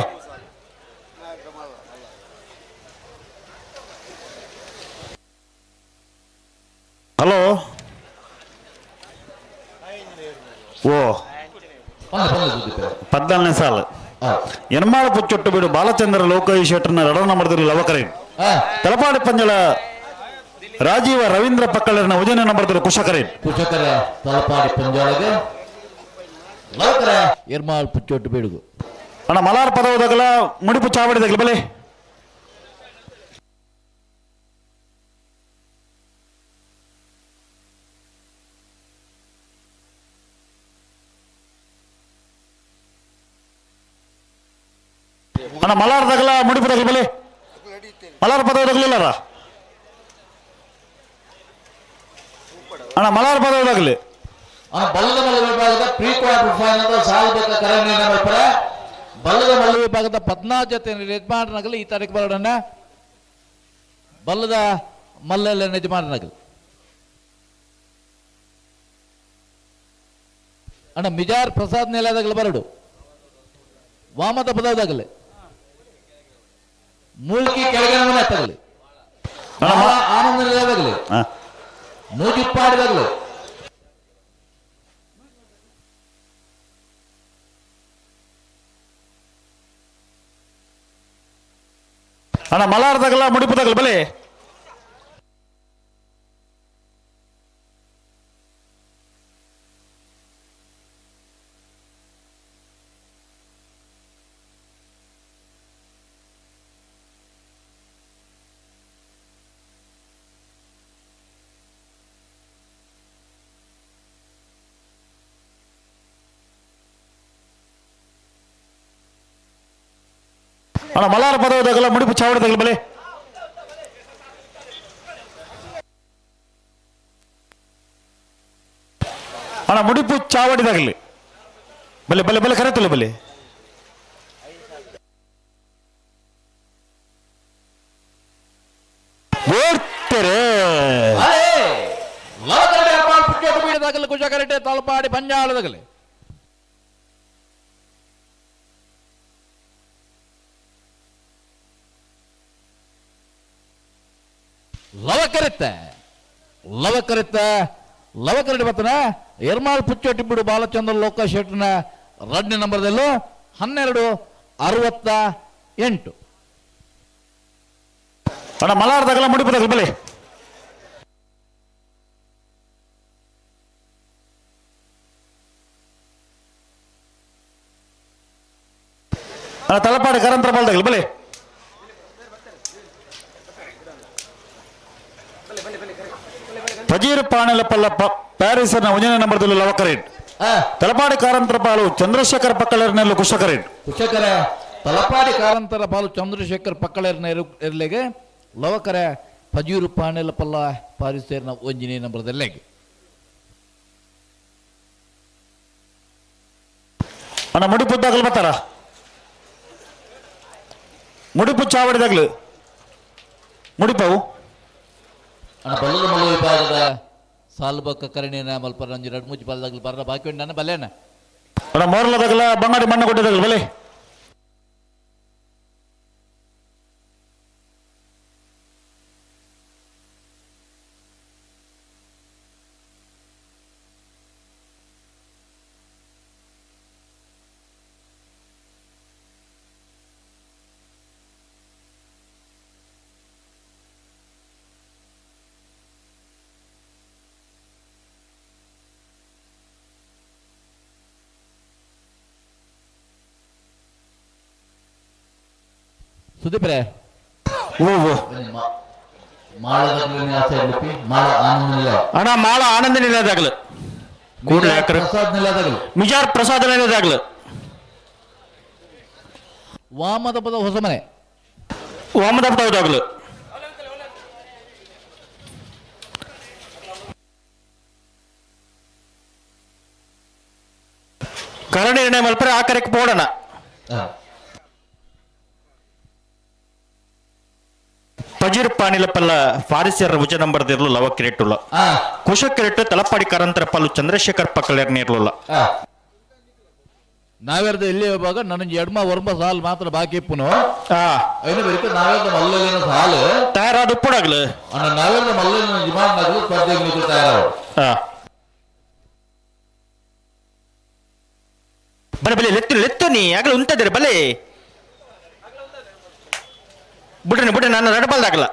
ಹಲೋ ಓ 14ನೇ ಸಾಲು ಎನ್ಮಾಳ ಪುಚ್ಚೊಟ್ಟು ಬಿಡು ಬಾಲಚಂದ್ರ ಲೋಕೇಶ್ ಶೆಟ್ಟರ್ನ ರಡವನ ಮಾಡಿದ್ರು ಲವಕರೆ ತಲಪಾಡಿ ಪಂಜಳ ರಾಜೀವ ರವೀಂದ್ರ ಪಕ್ಕಳರ್ನ ಉಜನ ನಂಬರ್ದರು ಕುಶಕರೆ ಕುಶಕರ ತಲಪಾಡಿ ಪಂಜಾಳಗೆ ಲವಕರ ಎರ್ಮಾಳ್ ಪುಚ್ಚೊಟ್ಟು ಬಿಡುಗು. ಅಣ್ಣ ಮಲಾರ್ ಪದವದಾಗಲ ಮುಡಿಪು ಚಾವಡಿದಾಗಲ ಬಲೆ ಅಣ್ಣ ಮಲಾರ್ದಾಗಲ ಮುಡಿಪು ದಾಗಲ ಬಲೆ ಮಲಾರ್ ಪದವದಾಗಲಿಲ್ಲಾರ ಅಣ್ಣ ಮಲಾರ್ ಪದವದಾಗಲಿ. ಅಣ್ಣ ಬಲ್ಲದ ಮಲ್ಲ ವಿಭಾಗದ ಪ್ರೀ ಕ್ವಾರ್ಟರ್ ಫೈನಲ್ ಸಾಲ್ಬೇಕ ಕರೆ ನಿರ್ಣಯ ಬಲ್ಲದ ಮಲ್ಲ ವಿಭಾಗದ 14 ಜೊತೆ ಯಜಮಾನನಗಲು ಈ ತಾರೀಕು ಬರೋಣ ಬಲ್ಲದ ಮಲ್ಲ ಯಜಮಾನನಗಲು. ಅಣ್ಣ ಮಿಜಾರ್ ಪ್ರಸಾದ್ ನೆಲದಾಗಲು ಬರಡು ವಾಮದ ಪದವದಾಗಲಿ ಮೂಲ್ಕಿ ಕೆಳಗಿನ ಮನೆ ತಗಲಿ ಆನಂದ ನೆಲದಾಗಲಿ ನೂಜಿಪ್ಪಾಡಿದಾಗಲಿ. ಅಣ್ಣ ಮಲಾರ್ದಾಗಲ ಮುಡಿಪುದಾಗಲ ಬಲೆ ಅಣ್ಣ ಮಲಾರ ಪದವದಾಗಲ ಮುಡಿಪು ಚಾವಡಿದಾಗಲ ಬಲೆ ಅಣ್ಣ ಮುಡಿಪು ಚಾವಡಿದಾಗಲಿ ಬಲೆ ಬಲೆ ಬಲೆ ಕರೆತಲ್ಲ ಬಲೆ ಓಡ್ತಾರೆ ಕುಶಕರಟೆ ತಲಪಾಡಿ ಪಂಜಾಳದಾಗಲಿ. ಲವಕರಿತ್ತೆ ಲವಕರಿತ್ತ ಲವಕರಡಿ ಬತ್ತನ ಎರ್ಮಾಲ್ ಪುಚ್ಚೊಟ್ಟಿ ಬಿಡು ಬಾಲಚಂದ್ರ ಲೋಕ ಶೆಟ್ಟನ ರಡ್ನೇ ನಂಬರ್ದಲ್ಲೂ 12:68. ಅಣ್ಣ ಮಲಾರ್ದಾಗಲ್ಲ ಮುಡಿಪದಾಗಲ್ಲ ಬಲೆ. ಅಣ್ಣ ತಲಪಾಡಿ ಕರಂತರ ಬಲ್ದಾಗಲ್ಲ ಬಲೆ. ಫಜೀರ್ ಪಾಣೆಲ ಪಲ್ಲ ಪ್ಯಾರಿಸ್ನ ಒಂದನೇ ನಂಬರ್ದಲ್ಲಿ ಲವಕರೇಟ್. ತಲಪಾಡಿ ಕಾರಂತರ ಪಾಲು ಚಂದ್ರಶೇಖರ್ ಪಕ್ಕಳರ್ನೆಲ್ಲ ಕುಶಕರೇಟ್. ಕುಶಕರ ತಲಪಾಡಿ ಕಾರಂತರ ಪಾಲು ಚಂದ್ರಶೇಖರ್ ಪಕ್ಕಳರ್ನ ಇರ್ಲೆಗೆ ಲವಕರ ಫಜೀರು ಪಾಣೆಲ ಪಲ್ಲ ಪಾರಿಸೇರ್ನ ಒಂಜನೇ ನಂಬರ್ದಲ್ಲೆಗೆ. ಅಣ್ಣ ಮುಡಿಪುದ್ದಾಗಲು ಬರ್ತಾರ ಮುಡಿಪು ಚಾವಡಿದಾಗ್ಲು ಮುಡಿಪವು. ಅಣ್ಣ ಬಲ್ಲದ ಮಲ್ಲು ವಿಭಾಗದ ಸಾಲ್ಬಕ್ಕ ಕರಣಿನ ಮಲ್ಪರ ನಂಜಿ ಎರಡು ಮುಜ್ಜಿ ಬಲ್ದಾಗ್ಲು ಬರ್ರ ಬಾಕಿ ಉಂಟು ನನ್ನ ಬಲ್ಲೇನ. ಅಣ್ಣ ಮೋರ್ಲದಾಗಲ ಬಂಗಾಡಿ ಮಣ್ಣು ಕೊಟ್ಟಿದಾಗಲು ಬಲೆ. ಸುದೀಪ್ರೆ ಅಣ್ಣ ಮಾಳ ಆನಂದ ನಿಲಯದಾಗಲು ಕೂಡಲೇ ಪ್ರಸಾದ್ ನಿಲಯದಾಗಲು ಮಿಜಾರ್ ಪ್ರಸಾದ್ ನಿಲಯದಾಗಲು ವಾಮದ ಪದ ಹೊಸ ಮನೆ ವಾಮದ ಪದದಾಗಲು ಕರಣ ನಿರ್ಣಯ ಮಲ್ಪರೆ ಆ ಕರೆಕ್ ಪೋಡಣ. ಪಜೀರ್ ಪಾಣಿಲಪಲ್ಲ ಫಾರಿಸರ್ ಭುಜ ನಂಬರ್ ಇರಲು ಲವ ಕಿರೇಟುಲ್ಲ ಕುಶ ಕಿರೇಟು ತಲಪಾಡಿ ಕಾರಂತರ ಪಾಲು ಚಂದ್ರಶೇಖರ್ ಪಕ್ಕಲೇರ್ ನೀರ್ಲುಲ್ಲ. ನಾವೇರ್ದ ಎಲ್ಲಿ ವಿಭಾಗ ನನಗೆ ಎಡ್ಮ ವರ್ಮ ಸಾಲು ಮಾತ್ರ ಬಾಕಿ ಇಪ್ಪುನು ಐನು ಬರಿಕ ನಾವೇರ್ದ ಮಲ್ಲಲಿನ ಸಾಲು ತಯಾರಾದ ಉಪ್ಪುಡಾಗ್ಲು ಅಣ್ಣ ನಾವೇರ್ದ ಮಲ್ಲಲಿನ ಜಿಮಾನಾಗಲು ಸ್ಪರ್ಧೆಗೆ ನಿಂತು ತಯಾರಾವು. ಬಲೆ ಬಲೆ ಲೆತ್ತು ಲೆತ್ತು ನೀ ಆಗಲು ಉಂಟದಿರ ಬಲೆ ಬಿಡ್ರಿ ಬಿಡ್ರಿ ನಾನು ರಡಬಲ್ದಾಗಲ್ಲ.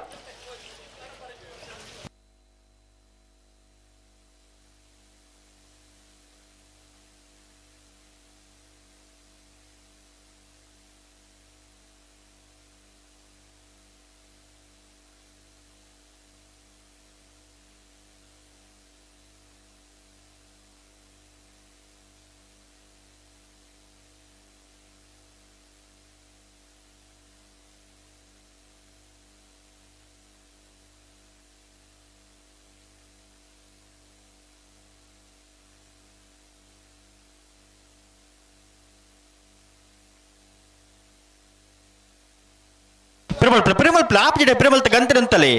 ಪ್ರಿಮಲ್ ಪ್ರಿಮಲ್ ಆಪ್ಜಿಡೆ ಪ್ರಿಮಲ್ ಗಂತಿರಂತಲೇ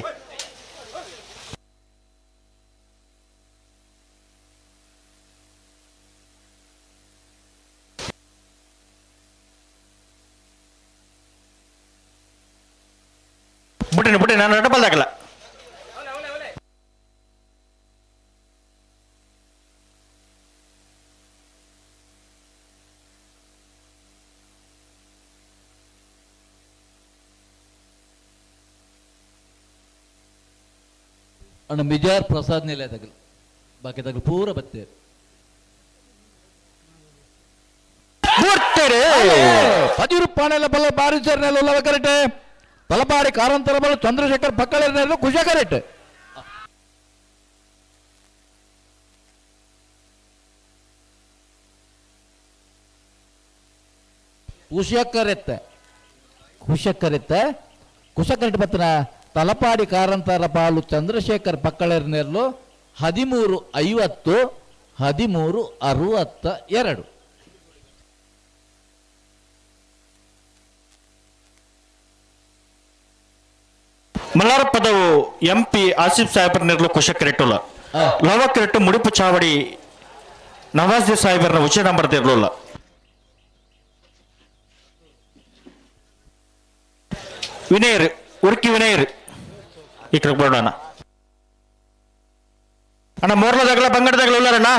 ಬಿಡ್ರಿ ಬಿಡ್ರಿ ನಾನು ರಡಬಲ್ದಾಗಲ್ಲ. ಅಣ್ಣ ಮಿಜಾರ್ ಪ್ರಸಾದ್ ನಿಲಯ ತಗಲು ಬಾಕಿ ತಗಲು ಪೂರ ಬತ್ತೆ ಪದಿರು ಪಾಣೆಲ್ಲ ಬಲ್ಲ ಬಾರಿಸರ್ನೆಲ್ಲ ಕರೆಕ್ಟ್ ತಲಪಾಡಿ ಕಾರಂತರ ಬಲ್ಲ ಚಂದ್ರಶೇಖರ್ ಪಕ್ಕಳೆಲ್ಲ ಖುಷಿ ಕರೆಕ್ಟ್. ಕುಶಕರೆತ್ತ ಕುಶಕರೆತ್ತ ಕುಶಕರೆಟ್ ಬತ್ತನ ತಲಪಾಡಿ ಕಾರಂತರ ಪಾಲು ಚಂದ್ರಶೇಖರ್ ಪಕ್ಕಳೆರ್ನೆರ್ಲು 13:50 13:62. ಮಲ್ಲಾರ ಪದವು ಎಂ ಪಿ ಆಸಿಫ್ ಸಾಹೇಬರ್ ನೆರ್ಲು ಕುಶಕರೆಟ್ಟುಲ್ಲ ಲವಕರೆಟ್ಟು ಮುಡಿಪು ಚಾವಡಿ ನವಾಜ್ ಸಾಹೇಬರ್ನ ಉಚ್ಚ ನಂಬರ್ ಇರಲಿಲ್ಲ. ವಿನಯರ್ ಉರ್ಕಿ ವಿನಯರ್ ಈ ಕಡೆ ಬರೋಣ ಅಣ್ಣ. ಮೋರ್ಲದಾಗಲ ಬಂಗಡದಾಗಲ ಉಳ್ಳಾರಣ್ಣ.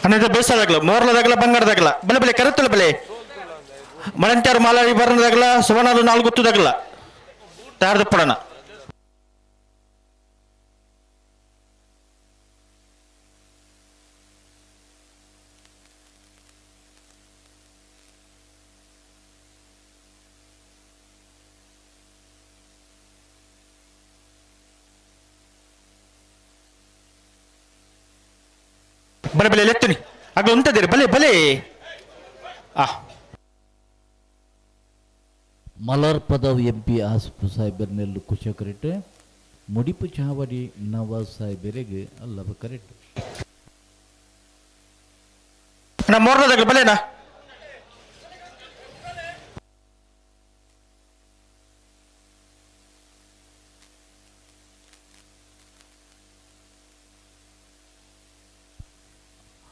ಅಣ್ಣ ಇದು ಬೇಸಾದಾಗಲ ಮೋರ್ಲದಾಗಲ ಬಂಗಡದಾಗಲ ಬಲೆ ಬಲೆ ಕರೆತ್ತಲ್ಲ ಬಲೆ ಮಳಂತ್ಯಾರು ಮಾಲಾರಿ ಬರಣದಾಗಲ ಸುವರ್ಣದು ನಾಲ್ಕು ಗೊತ್ತದಾಗಲ ತಯಾರದಪ್ಪಡಣ. ಬಲೆ ಬಲೆ ಲೆತ್ತುನಿ ಅಗ್ಲ ಉಂಟದಿರಿ ಬಲೆ ಬಲೆ ಆ ಮಲರ್ ಪದವ್ ಎಂ ಪಿ ಆಸಿಫ್ ಸಾಹೇಬರ್ನೆಲ್ಲು ಕುಶಕರಿಟ್ ಮುಡಿಪು ಚಾವಡಿ ನವಾಜ್ ಸಾಹೇಬರಿಗೆ ಅಲ್ಲವ ಕರೆಕ್ಟ್. ಅಣ್ಣ ಮೋರ್ಲದಾಗಲ ಬಲೆನಾ.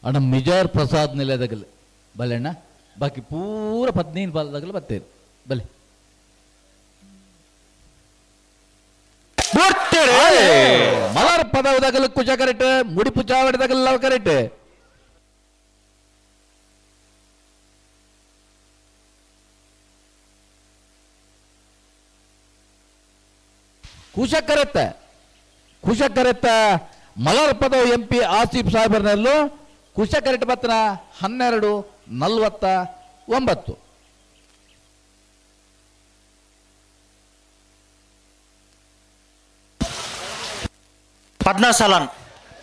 ಅಣ್ಣ ಮಿಜಾರ್ ಪ್ರಸಾದ್ ನೆಲೆದಾಗಲ ಬಲೆ ಅಣ್ಣ, ಬಾಕಿ ಪೂರ 15 ಬಾಲದಾಗಲ ಬರ್ತೇನೆ ಬಲೆ. ಮಲರ್ ಪದವದಾಗಲ ಕುಚ ಕರೆಕ್ಟ್, ಮುಡಿಪು ಚಾವಡಿದಾಗಲ ಕರೆಕ್ಟ್. ಕುಶ ಕರೆತ್ತ ಕುಶ ಕರೆತ್ತ ಮಲರ್ ಪದವ್ ಎಂ ಪಿ ಆಸಿಫ್ ಸಾಹೇಬರ್ನಲ್ಲೂ ಕುಶ ಕರೆಕ್ಟ್ ಬತ್ತನ 12:49. 14 ಸಾಲ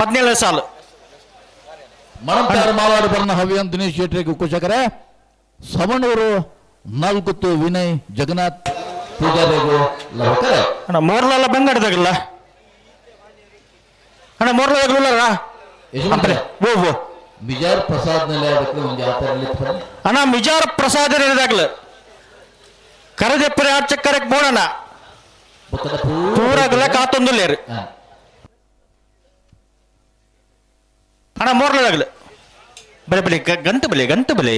17 ಸಾಲು. ಮಣಂತಾರ ಮಾವಾಡು ಬರ್ನ ಹವ್ಯನ್ ದಿನೇಶ್ ಶೆಟ್ರಿಗೆ ಕುಶಕರೆ ಸವಣೂರು ನಾಲ್ಕುತ್ತು ವಿನಯ್ ಜಗನ್ನಾಥ್ ಪೂಜಾರಿಗೂ ಲವಕರೆ. ಅಣ್ಣ ಮೋರ್ಲಲ್ಲ ಬಂಗಡದಾಗಲ್ಲ ಅಣ್ಣ ಮೋರ್ಲದಾಗಲ್ಲ. ಓ ಓ ಮಿಜಾರ್ ಪ್ರಸಾದ್ ನೆಲೆ ಅದಕ್ಕೆ ಒಂದು ಜಾತ್ರೆ. ಅಣ್ಣ ಮಿಜಾರ್ ಪ್ರಸಾದ್ ನೆಲೆದಾಗಲ ಕರದೆಪ್ಪರೆ ಆರ್ಚಕ್ಕರಕ್ಕೆ ಬೋಣಣ್ಣ ಪೂರಾಗಲ ಕಾತೊಂದುಲ್ಲೇರು ಅಣ್ಣ ಮೋರ್ಲದಾಗಲ ಬಲೆ ಬಲೆ ಗಂಟು ಬಲೆ ಗಂಟು ಬಲೆ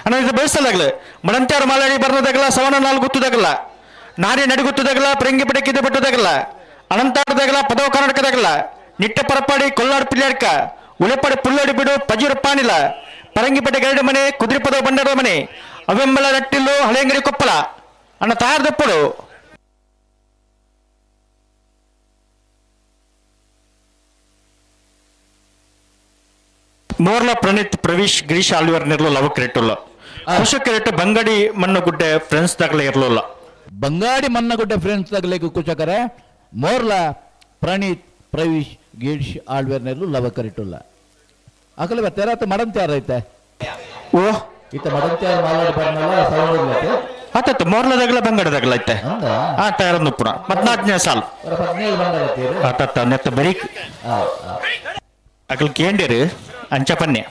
ಅಣ್ಣ ಇದು ಬಯಸಲಾಗಲ ಮಡಂತ್ಯಾರು ಮಾಲಾಡಿ ಬರ್ನದಾಗಲ ಸವಣ ನಾಲ್ಕು ಗೊತ್ತದಾಗಲ್ಲ ನಾನೇ ನಡಿಗುತ್ತದಾಗಲ ಪ್ರಂಗಿ ಪಡಕ್ಕಿದ್ದೆ ಬಿಟ್ಟದಾಗಲ್ಲ ಅನಂತಾಡದಾಗಲ ಪದವ ಕರ್ನಾಟಕದಾಗಲ ನಿಟ್ಟ ಪರಪಾಡಿ ಕೊಲ್ಲಾಡು ಪಿಲ್ಯಾಡ್ಕ ಉಳೆಪಾಡಿ ಪುಲ್ಲಡಿ ಬಿಡು ಪಜೀರ ಪಾನಿಲ ಪರಂಗಿಪೇಟೆ ಗರಡು ಮನೆ ಕುದುರೆ ಪದವ ಬಂಡಾರದ ಮನೆ ಅವೆಂಬಲ ನಟ್ಟಿಲ್ಲು ಹಳೆಯಂಗಡಿ ಕೊಪ್ಪಳ ಅಣ್ಣ ತಯಾರದಪ್ಪಡು. ಮೋರ್ಲ ಪ್ರಣೀತ್ ಪ್ರವೀಶ್ ಗಿರೀಶ್ ಆಲ್ವರ್ ನಿರ್ಲೋಲ್ಲ ಅವ ಕ್ರೇಟುಲ್ಲ ಕುಶ ಕ್ರೇಟ್ ಬಂಗಡಿ ಮಣ್ಣುಗುಡ್ಡೆ ಫ್ರೆಂಡ್ಸ್ ದಾಗಲೇ ಇರಲಿಲ್ಲ. ಬಂಗಾಡಿ ಮಣ್ಣಗುಡ್ಡೆ ಫ್ರೆಂಡ್ಸ್ ದಾಗಲೇಕು ಕುಶಕರೆ ಮೋರ್ಲ ಪ್ರಣೀತ್ ಪ್ರವೀಶ್ ಗಿರೀಶ್ ಆಳ್ವೇರ್ ನೆರ್ಲು ಲವ ಕರಿಟುಲ್ಲ ಅಕಲ ತೆರಾತ ಮಡಂತ್ಯಾರ ಐತೆ. ಓ ಈತ ಮಡಂತ್ಯಾರ ಮಾಲಾಡಿ ಬರ್ನಲ್ಲ ಸವಣೂರ್ಲೈತೆ. ಆತತ್ತು ಮೋರ್ಲದಾಗಲ ಬಂಗಡದಾಗಲ ಐತೆ. ಆ ತಯಾರನ್ನು ಪುನಃ 14ನೇ ಸಾಲು 17 ಬಂಗಡ. ಆತತ್ತ ನೆತ್ತ ಬರೀ ಅಕಲ್ ಕೇಂಡಿರು ಅಂಚಪನ್ಯ.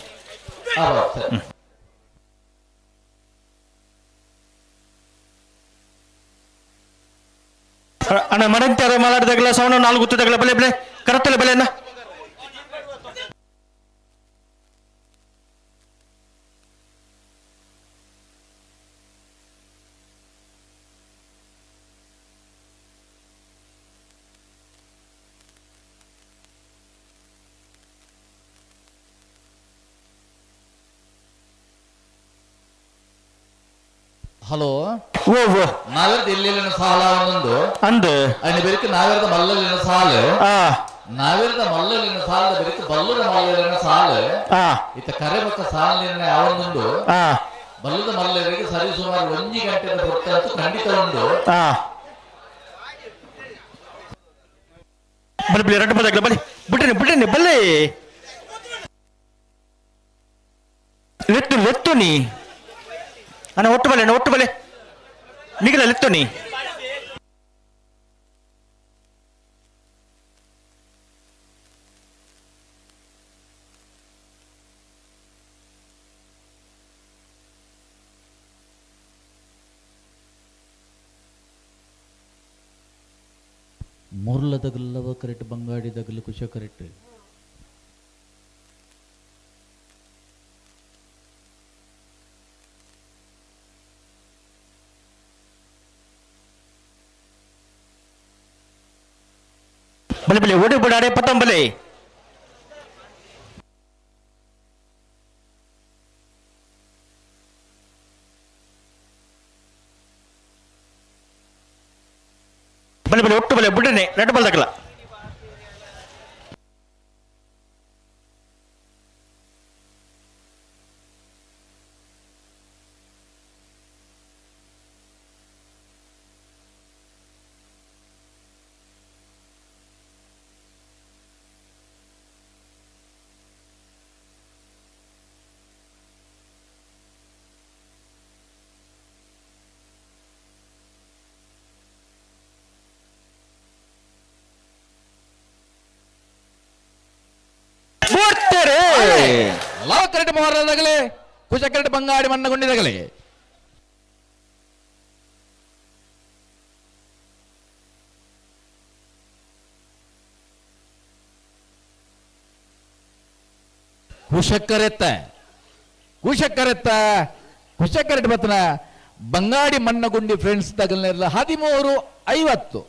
ಅಣ್ಣ ಮಡಂತ್ಯಾರ ಮಾಲಾಡ್ದಾಗಲ ಸವಣ ನಾಲ್ಕು ಗುತ್ತದಾಗಲ ಬಲೆ ಬಲೆ ಕರತ್ತಲ್ಲ ಬಲೆ ಅಣ್ಣ. ಹಲೋ ಓ ಓ ನಾವೆರ್ದ ಎಲ್ಲೆಲ್ಲಿನ ಸಾಲ ಒಂದೊಂದು ಅಂದು ಅಯ್ನ ಬೆರಿಕೆ ನಾವೆರ್ದ ಮಲ್ಲಲಿನ ಸಾಲ ನಾವೆರ್ದ ಮಲ್ಲಲಿನ ಸಾಲದ ಬೆರಿಕೆ ಬಲ್ಲದ ಮಲ್ಲಲಿನ ಸಾಲ ಇತ್ತ ಕರೆ ಬೊಕ್ಕ ಸಾಲಿನ ಯಾವೊಂದೊಂದು ಬಲ್ಲದ ಮಲ್ಲರಿಗೆ ಸರಿ ಸುಮಾರು 1 ಗಂಟೆದ ಹೊತ್ತಂತೂ ಖಂಡಿತ ಉಂಡು. ಬಲಿ ಬಲಿ ಎರಡು ಬದಗ್ಲ ಬಲಿ ಬಿಟ್ಟನೆ ಬಿಟ್ಟನೆ ಬಲ್ಲೆ ಲೆತ್ತು ಲೆತ್ತು ನೀ ಅಣ್ಣ ಒಟ್ಟು ಬಲೆ ಅಣ್ಣ ಒಟ್ಟು ಬಲೆ ನಿಗಲ ಲೆತ್ತು ನೀ. ಮುರ್ಲ ದಗಲ್ಲವ ಕರೆಕ್ಟ್ ಬಂಗಾಡಿ ದಗಲು ಕುಶ ಕರೆಕ್ಟ್. ಬಲೆ ಬಲೆ ಓಡಿ ಬಿಡಾರೆ ಪತ್ತೊಂಬಲೆ. ಬಲೆ ಬಲೆ ಒಟ್ಟು ಬಲೆ ಬುಡ್ಡನೆ ರೆಡ್ ಬಲ್ದಕಲ. ಲವಕರೆಟ್ ಮೋಹರದಗಲೆ ಕುಶಕರೆಟ್ ಬಂಗಾಡಿ ಮನ್ನಗೊಂಡಿದಗಲೆ. ಕುಶಕರೆತ್ತ ಕುಶಕರೆತ್ತ ಕುಶಕರೆಟ್ ಬತ್ತನ ಬಂಗಾಡಿ ಮನ್ನಗುಂಡಿ ಫ್ರೆಂಡ್ಸ್ ತಗಲ್ನೆಲ್ಲ 13:50.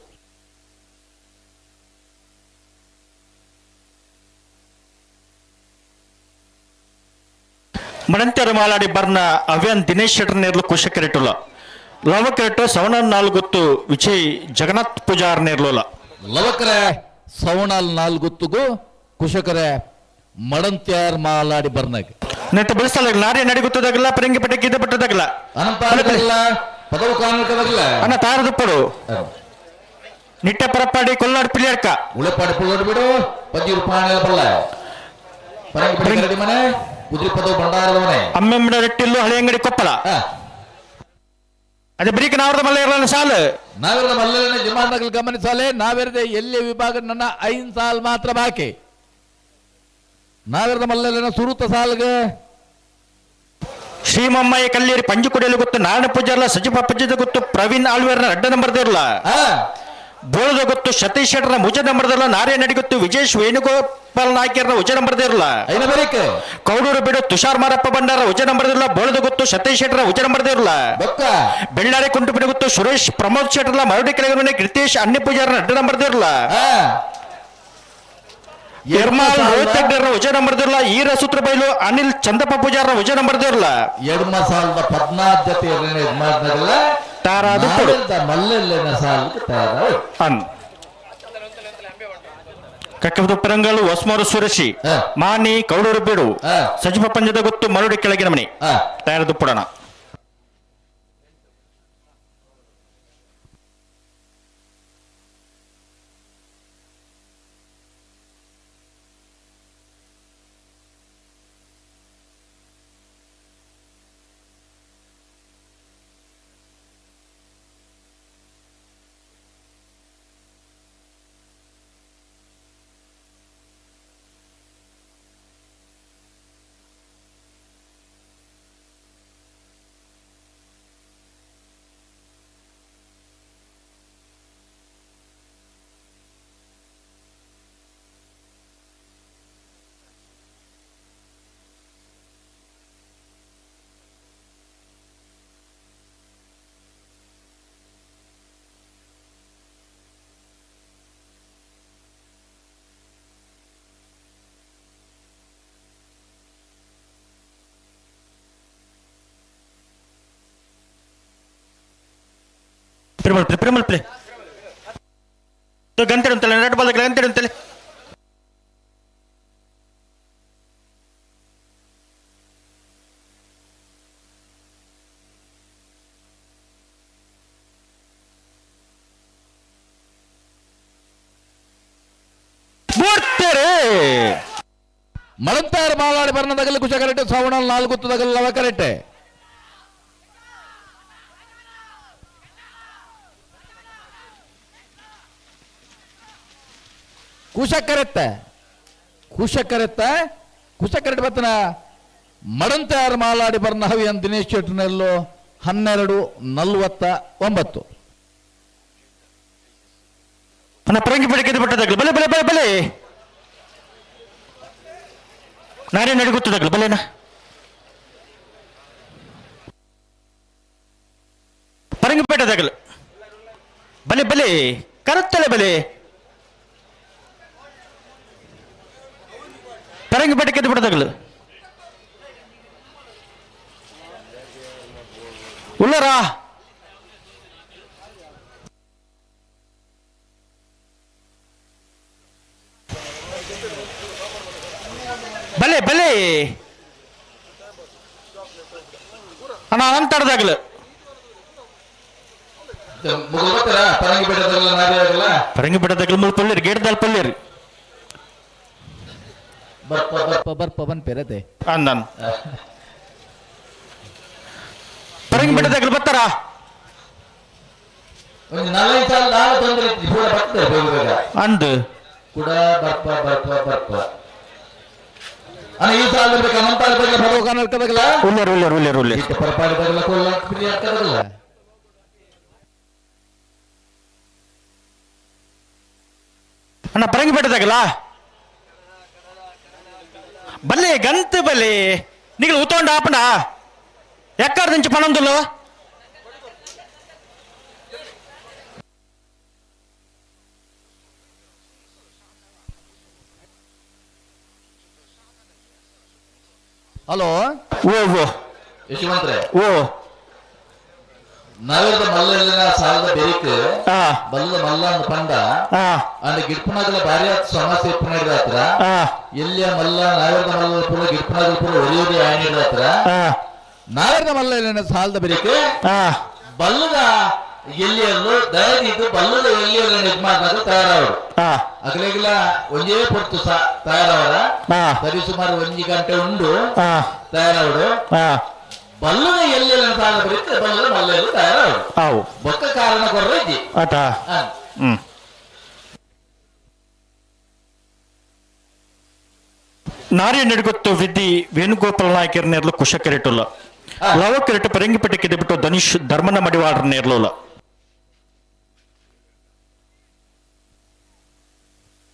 ಮಣಂತ್ಯರ ಮಾಲಾಡಿ ಬರ್ನ ಅವ್ಯಾನ್ ದಿನೇಶ್ ಶೆಟ್ಟರ್ ನೇರ್ಲು ಕುಶಕರೆಟುಲ ಲವಕರೆಟು ಸವಣಲ್ ನಾಲ್ಗುತ್ತು ವಿಜಯ್ ಜಗನ್ನಾಥ್ ಪೂಜಾರ್ ನೇರ್ಲುಲ. ಲವಕರೆ ಸವಣಲ್ ನಾಲ್ಗುತ್ತುಗು ಕುಶಕರೆ ಮಡಂತ್ಯಾರ್ ಮಾಲಾಡಿ ಬರ್ನಾಗ ನೆಟ್ಟ ಬೆಳೆಸಲ್ಲ ನಾರೇ ನಡಿಗುತ್ತದಾಗಲ್ಲ ಪರಂಗಿ ಪಟ್ಟೆ ಗೀತೆ ಪಟ್ಟದಾಗಲ್ಲ ಅನಂತಾಗಲ್ಲ ಪದವು ಕಾನೂನು ಅಣ್ಣ ತಾರದುಪ್ಪಡು ನಿಟ್ಟ ಪರಪಾಡಿ ಕೊಲ್ನಾಡು ಪಿಲಿಯರ್ಕ ಉಳಪಾಡಿ ಪುಳ್ಳೋಡು ಬಿಡು ಪದ್ಯೂರು ಪಾಣೆ ಬಲ್ಲ ಪರಂಗಿ ಪಟ್ಟೆ ಕರಡಿ ಮನೆ ಕುದುರೆ ಪದವು ಭಂಡಾರದ ಮನೆ ಅಮ್ಮೆಮ್ಮಡ ರೆಟ್ಟಿಲ್ಲು ಹಳೆಯಂಗಡಿ ಕೊಪ್ಪಳ. ಅದೇ ಬರೀಕ ನಾವರದ ಮಲ್ಲ ಸಾಲು ನಾವೆರದ ಮಲ್ಲನ ಜಮಾನಗಳು ಗಮನಿಸಲೆ. ನಾವೆರದೆ ಎಲ್ಲಿ ವಿಭಾಗ ನನ್ನ 5 ಸಾಲ್ ಮಾತ್ರ ಬಾಕಿ. ನಾವೆರದ ಮಲ್ಲನ ಸುರುತ ಸಾಲ್ಗೆ ಶ್ರೀಮಮ್ಮಯ್ಯ ಕಲ್ಲೇರಿ ಪಂಜುಕುಡಿಯಲ್ಲಿ ಗೊತ್ತು ನಾರಾಯಣ ಪೂಜಾರ್ಲ ಸಜಿಪ ಪಂಜದ ಗೊತ್ತು ಪ್ರವೀಣ್ ಆಳ್ವೇರ್ನ ಅಡ್ಡ ನಂಬರ್ ಇರಲ್ಲ ಬೋಳದ ಗೊತ್ತು ಸತೀಶ್ ಶೆಟ್ಟರ್ನ ಮುಜ ನಂಬರ್ದಲ್ಲ ನಾರಾಯಣ ಗೊತ್ತು ವಿಜೇಶ್ ವೇಣುಗೋಪಾಲ್ ನಾಯ್ಕರ್ನ ಉಜ ನಂಬರ್ದ ಇರಲ್ಲ ಕೌಡೂರು ಬಿಡು ತುಷಾರ್ ಮಾರಪ್ಪ ಭಂಡಾರ ಉಜ ನಂಬರ್ದಿಲ್ಲ ಬೋಳದ ಗೊತ್ತು ಸತೀಶ್ ಶೆಟ್ಟರ ಉಜ ನಂಬರ್ದ ಇರಲ್ಲ ಬೆಳ್ಳಾರಿ ಕುಂಟುಪಿನ ಗೊತ್ತು ಸುರೇಶ್ ಪ್ರಮೋದ್ ಶೆಟ್ಟರ್ಲ ಮರಡಿ ಕೆಳಗಿನ ಗಿರೀಶ್ ಅನ್ಯ ಪೂಜಾರ್ನ ಅಡ್ಡ ನಂಬರ್ದ ಇರಲ್ಲ ಎರ್ಮಾಲ್ ರೋಹಿತ್ ಹೆಗ್ಡೆರ್ನ ಉಜ ನಂಬರ್ದಿರಲ್ಲ ಈರ ಸೂತ್ರ ಬೈಲು ಅನಿಲ್ ಚಂದಪ್ಪ ಪೂಜಾರ್ನ ಉಜ ನಂಬರ್ದಿರಲ್ಲ ಎಡ್ಮ ಸಾಲದ ಪದ್ನಾದ್ಯತೆ ಮಲ್ಲೆಲ್ಲ ಸಾಲಕ್ಕೆ ತಯಾರ ಅನ್ ಕಕ್ಕದ ಪರಂಗಳು ಹೊಸ್ಮರು ಸುರಶಿ ಮಾನಿ ಕೌಡೂರು ಬೀಡು ಸಜಿಪ ಪಂಜದ ಗೊತ್ತು ಮರುಡಿ ಕೆಳಗಿನ ಮನೆ ತಯಾರದು ಪುಡಣ. ಪ್ರಿಮಲ್ ಪ್ಲೇ ಗಂಟೆ ಅಂತಲ್ಲ ಎರಡು ಬಾಲ್ ಗಂಟೆ ಅಂತಲ್ಲ ಮಳಂತಾರ ಮಾಲಾಡಿ ಬರ್ಣದಗಲು ಕುಶ ಕರೆಕ್ಟ್ ಸವಣ ನಾಲ್ಕು ತಗಲ್ ಕರೆಕ್ಟ್ ಕುಶ ಕರೆತ್ತ ಕುಶ ಕರೆತ್ತ ಕುಶ ಕರೆಕ್ಟ್ ಬತ್ತನ ಮಡಂತಾರ ಮಾಲಾಡಿ ಬರ್ನ ಹವಿಯನ್ ದಿನೇಶ್ ಶೆಟ್ಟರ್ನೆಲ್ಲೋ 12:49. ಅಣ್ಣ ಪರಂಗಿ ಪಡಿಕೆ ಬಿಟ್ಟದಾಗಲಿ ಬಲೆ ಬಲೆ ಬಲೆ ಬಲೆ ನಾನೇ ನಡಗುತ್ತದಾಗಲಿ ಬಲೆನಾ ಪರಂಗಿಪೇಟೆದಾಗಲು ಬಲೆ ಬಲೆ ಕರುತ್ತಲೆ ಬಲೆ ಪರಂಗಿಪೇಟೆ ಕೆದ್ದು ಬಿಡದಗಳು ಉಳ್ಳಾರಾ ಬಲೆ ಬಲೆ ಅಣ್ಣ ಅಂತಾಡ್ದಾಗಲು ಪರಂಗಿಪೇಟೆದಾಗಲ ಮೂರು ಪಲ್ಲೇರಿ ಗೇಟ್ದಾಲ್ ಪಲ್ಲೇರಿ ಬರ್ಪ ಬರ್ಪ ಬರ್ಪ ಬನ್ಪೇರತೆ ಅಂದನ್ ಪರಂಗಿಪೇಟೆದಾಗಲು ಬರ್ತಾರಾ ಒಂದು ನಾಲ್ಕೈದು ಸಾಲ ನಾಳೆ ತೊಂದರೆ ಇತ್ತು ಕೂಡ ಬರ್ತದೆ ಬೇಗ ಬೇಗ ಅಂದು ಕೂಡ ಬರ್ಪ ಬರ್ಪ ಬರ್ಪ ಅಣ್ಣ ಈ ಸಾಲ ಬೇಕು ಅನಂತ ಬಗ್ಗೆ ಭಗವಾನ್ ಅರ್ಕದಾಗಲ್ಲ ಉಳ್ಳೇರು ಉಳ್ಳೇರು ಉಳ್ಳೇರು ಉಳ್ಳೇರು ಪರಪಾಡಿದಾಗಲ್ಲ ಕೊಲ್ಲ ಅರ್ಕದಾಗಲ್ಲ ಅಣ್ಣ ಪರಂಗಿಪೇಟೆದಾಗಲ್ಲ ಬಲ್ಲೆ ಗಂತ ಬಲ್ಲೆ ನೀಗಳು ಉತ್ತೊಂಡ ಆಪಣ ಎಕ್ಕಡ నుంచి పనందులు ಹಲೋ ಓ ಓ ಯಶವಂತ್ರೆ ಓ ನಗರದ ಮಲ್ಲಲ್ಲಿನ ಸಾಲದ ಬೆರಿಕ್ ಬಲ್ಲದ ಮಲ್ಲ ಅಂದ್ ಪಂಡ ಅಂಡ್ ಗಿಡ್ಪನಗಲ ಭಾರಿ ಸಮಸ್ಯೆ ಇಪ್ಪು ಹತ್ರ ಎಲ್ಲಿಯ ಮಲ್ಲ ನಾಗರದ ಮಲ್ಲ ಪೂರ ಗಿಡ್ಪನಗಲ ಪೂರ ಒಲಿಯೋದೇ ಆಯ್ನಿದ ಹತ್ರ ನಾಗರದ ಮಲ್ಲ ಎಲ್ಲಿನ ಸಾಲದ ಬೆರಿಕ್ ಬಲ್ಲದ ಎಲ್ಲಿಯಲ್ಲೂ ದಯದೀದು ಬಲ್ಲದ ಎಲ್ಲಿಯಲ್ಲ ನಿರ್ಮಾಣ ತಯಾರಾವರು ಅಗಲೆಗಿಲ ಒಂದೇ ಪೊರ್ತು ತಯಾರವರ ಸರಿ ಸುಮಾರು ಒಂಜಿ ಗಂಟೆ ಉಂಡು ತಯಾರವರು ಬಲ್ಲದ ಎಲ್ಲೆಲ್ಲ ಸಾಲ ಬರುತ್ತೆ ಬಲ್ಲದ ಮಲ್ಲೆಲ್ಲ ತಯಾರಾವರು ಆವು ಬೊಕ್ಕ ಕಾರಣ ಕೊರ್ರ ಇದ್ದಿ ಆಟ ಹ್ಮ್ ನಾರಿ ನಡುಗೊತ್ತು ವಿದ್ದಿ ವೇಣುಗೋಪಾಲ ನಾಯಕರ ನೇರ್ಲು ಕುಶಕರಿಟುಲ್ಲ ಲವಕರಿಟು ಪರಂಗಿಪೇಟೆ ಬಿಟ್ಟು ಧನುಷ್ ಧರ್ಮನ ಮಡಿವಾಳರ ನೇರ್ಲುಲ್ಲ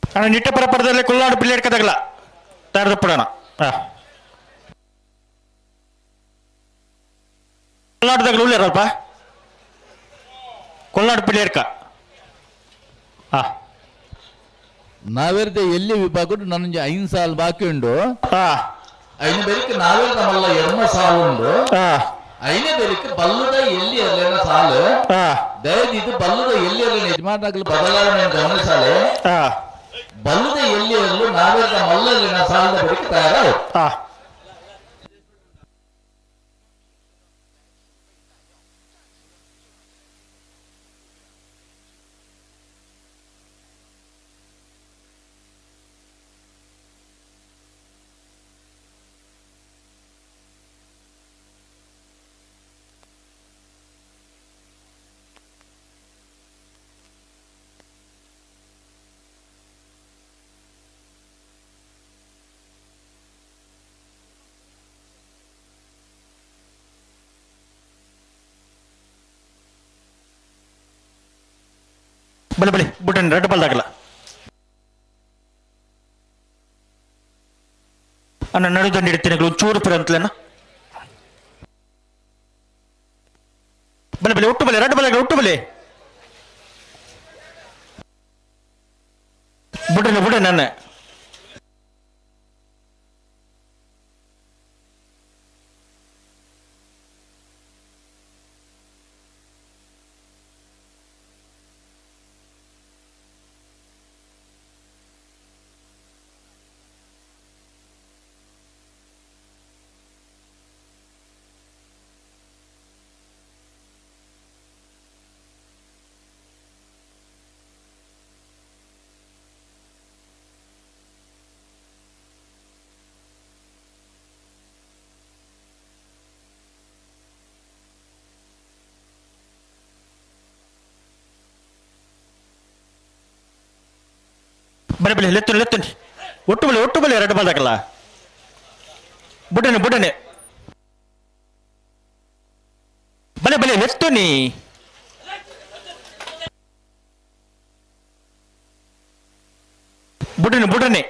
ಅಣ್ಣ ನಿಟ್ಟ ಪರಪರದಲ್ಲಿ ಕೊಲ್ಲಾಡು ಪಿಲ್ಲೆ ಹಿಡ್ಕದಾಗಲ್ಲ ತಯಾರದಪ್ಪಡೋಣ ಕೊಲ್ಲಾಡದಾಗ ಉಳ್ಳಾರಲ್ಪ ಕೊಲ್ನಾಡು ಪಿಳ್ಳಿಯರ್ಕ ಹಾ ನಾವೇರ್ದೆ ಎಲ್ಲಿ ವಿಭಾಗ ನನ್ನ ಐದು ಸಾಲು ಬಾಕಿ ಉಂಡು ಐನ ಬೆರಿಕ್ ನಾವೇರ್ದ ಮಲ್ಲ ಎರ್ಮ ಸಾಲು ಉಂಡು ಐನ ಬೆರಿಕ್ ಬಲ್ಲದ ಎಲ್ಲಿ ಅಲ್ಲೇನ ಸಾಲು ದಯದಿದ್ದು ಬಲ್ಲದ ಎಲ್ಲಿ ಅಲ್ಲ ಯಜಮಾನರಾಗಲು ಬದಲಾವಣೆ ಗಮನಿಸಾಲೆ ಬಲ್ಲದ ಎಲ್ಲಿ ಅಲ್ಲೂ ನಾವೇರ್ದ ಮಲ್ಲಲ್ಲಿನ ಸಾಲದ ಬೆರಿಕ್ ತಯಾರಾವು ಬಲೆ ಬಲೆ ಬುಟ್ಟನ್ ರೆಡ್ ಬಾಲ್ದಾಗಲ್ಲ ಅಣ್ಣ ನಡುದಂಡಿ ಇಡ್ತೀನಿ ಒಂಚೂರು ಪುರ ಅಂತಲೇನ ಬಲೆ ಬಲೆ ಒಟ್ಟು ಬಲೆ ರೆಡ್ ಬಲೆ ಒಟ್ಟು ಬಲೆ ಬುಡನೆ ಬುಡನೆ ನನ್ನ ಬಲೆ ಬಲೆ ಲೆತ್ತುನಿ ಲೆತ್ತುನಿ ಒಟ್ಟು ಬಲೆ ಒಟ್ಟು ಬಲೆ ರೆಡ್ ಬಾಲ್ದಾಗಲ್ಲ ಬುಡನೆ ಬುಡನೆ ಬಲೆ ಬಲೆ ಲೆತ್ತುನಿ ಬುಡನೆ ಬುಡನೆ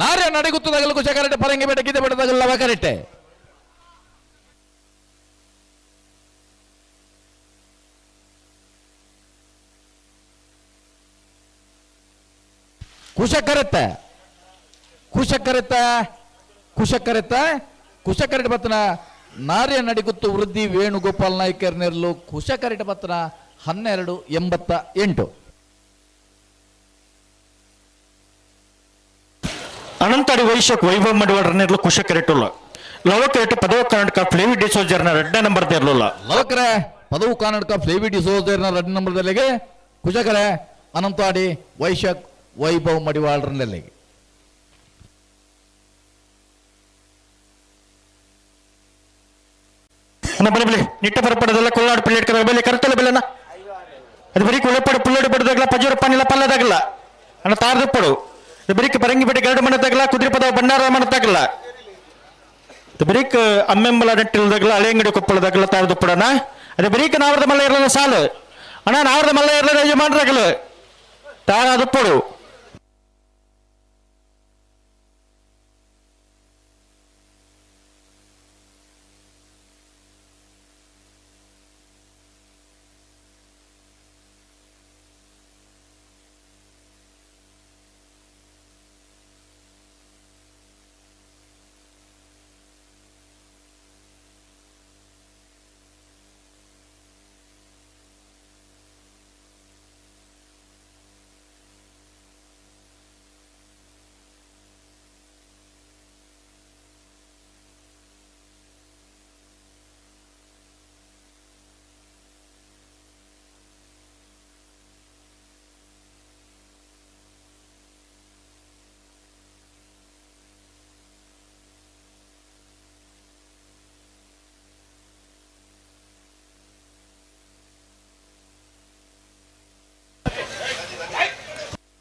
ನಾರ್ಯ ನಡೆಗುತ್ತದಾಗಲು ಕುಶಕರಟೆ ಪರಂಗಿ ಬೇಟೆ ಗೀತೆ ಬೆಟ್ಟದಾಗಲು ಲವಕರೆಟ್ಟೆ. ಕುಶಕರೆತ್ತ ಕುಶಕರೆತ್ತ ಕುಶಕರೆತ್ತ ಕುಶಕರೆಟ ಬತ್ತನ ನಾರ್ಯ ನಡಿಗುತ್ತು ವೃದ್ಧಿ ವೇಣುಗೋಪಾಲ್ ನಾಯ್ಕರ್ ನೆರಳು ಕುಶಕರೆಟ ಬತ್ತನ 12.88. ಅನಂತಾಡಿ ವೈಶ್ಯಕ್ ವೈಭವ್ ಮಡಿವಾಳರನ್ನೆಲ್ಲ ಕುಶಕರೆಟ್ಟುಲ್ಲ. ಲವಕರೆಟ್ಟು ಪದವ ಕರ್ನಾಟಕ ಫ್ಲೇವಿ ಡಿಸೋಜರ್ನ 2ನೇ ನಂಬರ್ ಇರಲಿಲ್ಲ. ಲವಕರೆ ಪದವು ಕರ್ನಾಟಕ ಫ್ಲೇವಿ ಡಿಸೋಜರ್ನ 2 ನಂಬರ್ದಲ್ಲಿಗೆ ಕುಶಕರೆ ಅನಂತಾಡಿ ವೈಶಕ್ ವೈಭವ್ ಮಡಿವಾಳರನ್ನೆಲ್ಲಿಗೆ. ಅಣ್ಣ ಬಲೆ ಬಲೆ ನಿಟ್ಟ ಬರಪಡದಲ್ಲ ಕೊಲ್ಲಾಡು ಪಿಳ್ಳೆ ಬೆಲೆ ಕರ್ತಲ್ಲ ಬೆಲೆನ ಅದು ಬರೀ ಕುಳ್ಳಪ್ಪಡು ಪುಳ್ಳಡು ಪಡೆದಾಗಲ ಪಜೂರ ಪನ್ನಿಲ ಪಲ್ಲದಾಗಲ್ಲ ಅಣ್ಣ ತಾರದಪ್ಪಡು ಅದು ಬರೀಕ್ ಪರಂಗಿಪೇಟೆ ಗರಡು ಮನದಾಗಲ ಕುದುರೆ ಪದವ ಭಂಡಾರ ಮನದಾಗಲ್ಲ ಅದು ಬರೀಕ್ ಅಮ್ಮೆಂಬಲ ನೆಟ್ಟಿಲ್ದಾಗಲ ಹಳೆಯಂಗಡಿ ಕೊಪ್ಪಳದಾಗಲ ತಾರದಪ್ಪಡಣ ಅದೇ ಬರೀಕ್ ನಾವರದ ಮಲ್ಲ ಇರಲ್ಲ ಸಾಲು ಅಣ್ಣ ನಾವರದ ಮಲ್ಲ ಇರಲ್ಲ ಯಜಮಾನ್ರಾಗಲು ತಾರದಪ್ಪಡು.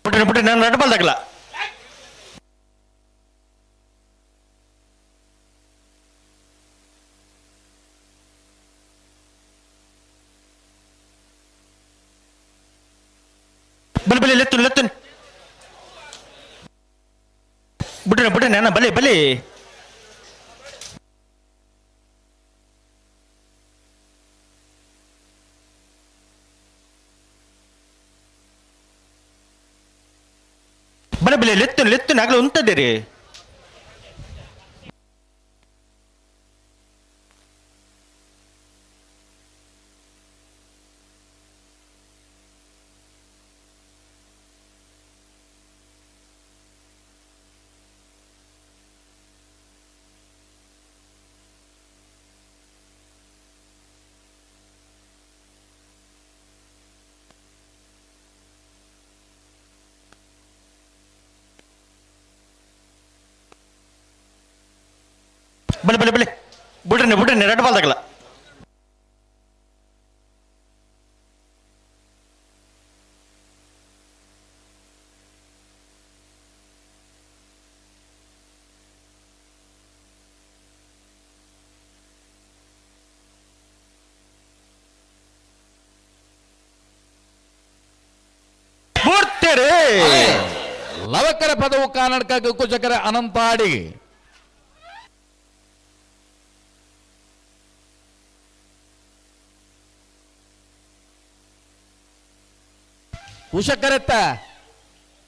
ಪುಟ್ಟಿನ ಪುಟ್ಟಿನ ನಾನು ನಡಬಲ್ದಾಗಲ್ಲ. ಬಲಿ ಬಲಿ ಲೆತ್ತುನ್ ಲೆತ್ತುನ್ ಬಿಟ್ಟಿನ ಬಿಟ್ಟಿನ ಅಣ್ಣ ಬಲಿ ಬಲಿ. ಬಲೆ ಬಲೆ ಲೆತ್ತುನ್ ಲೆತ್ತುನ್ ಆಗಲೇ ಉಂತದಿರಿ. ಬಲೆ ಬಲೆ ಬಲೆ ಬಿಡ್ರಿ ಬಿಡ್ರಿ ಎರಡು ಬಾಲ್ದಾಗಲ್ಲ. ಲವಕರ ಪದವು ಕರ್ನಾಟಕ ಕುಚಕರ ಅನಂತಾಡಿ. ಕುಶಕರೆತ್ತ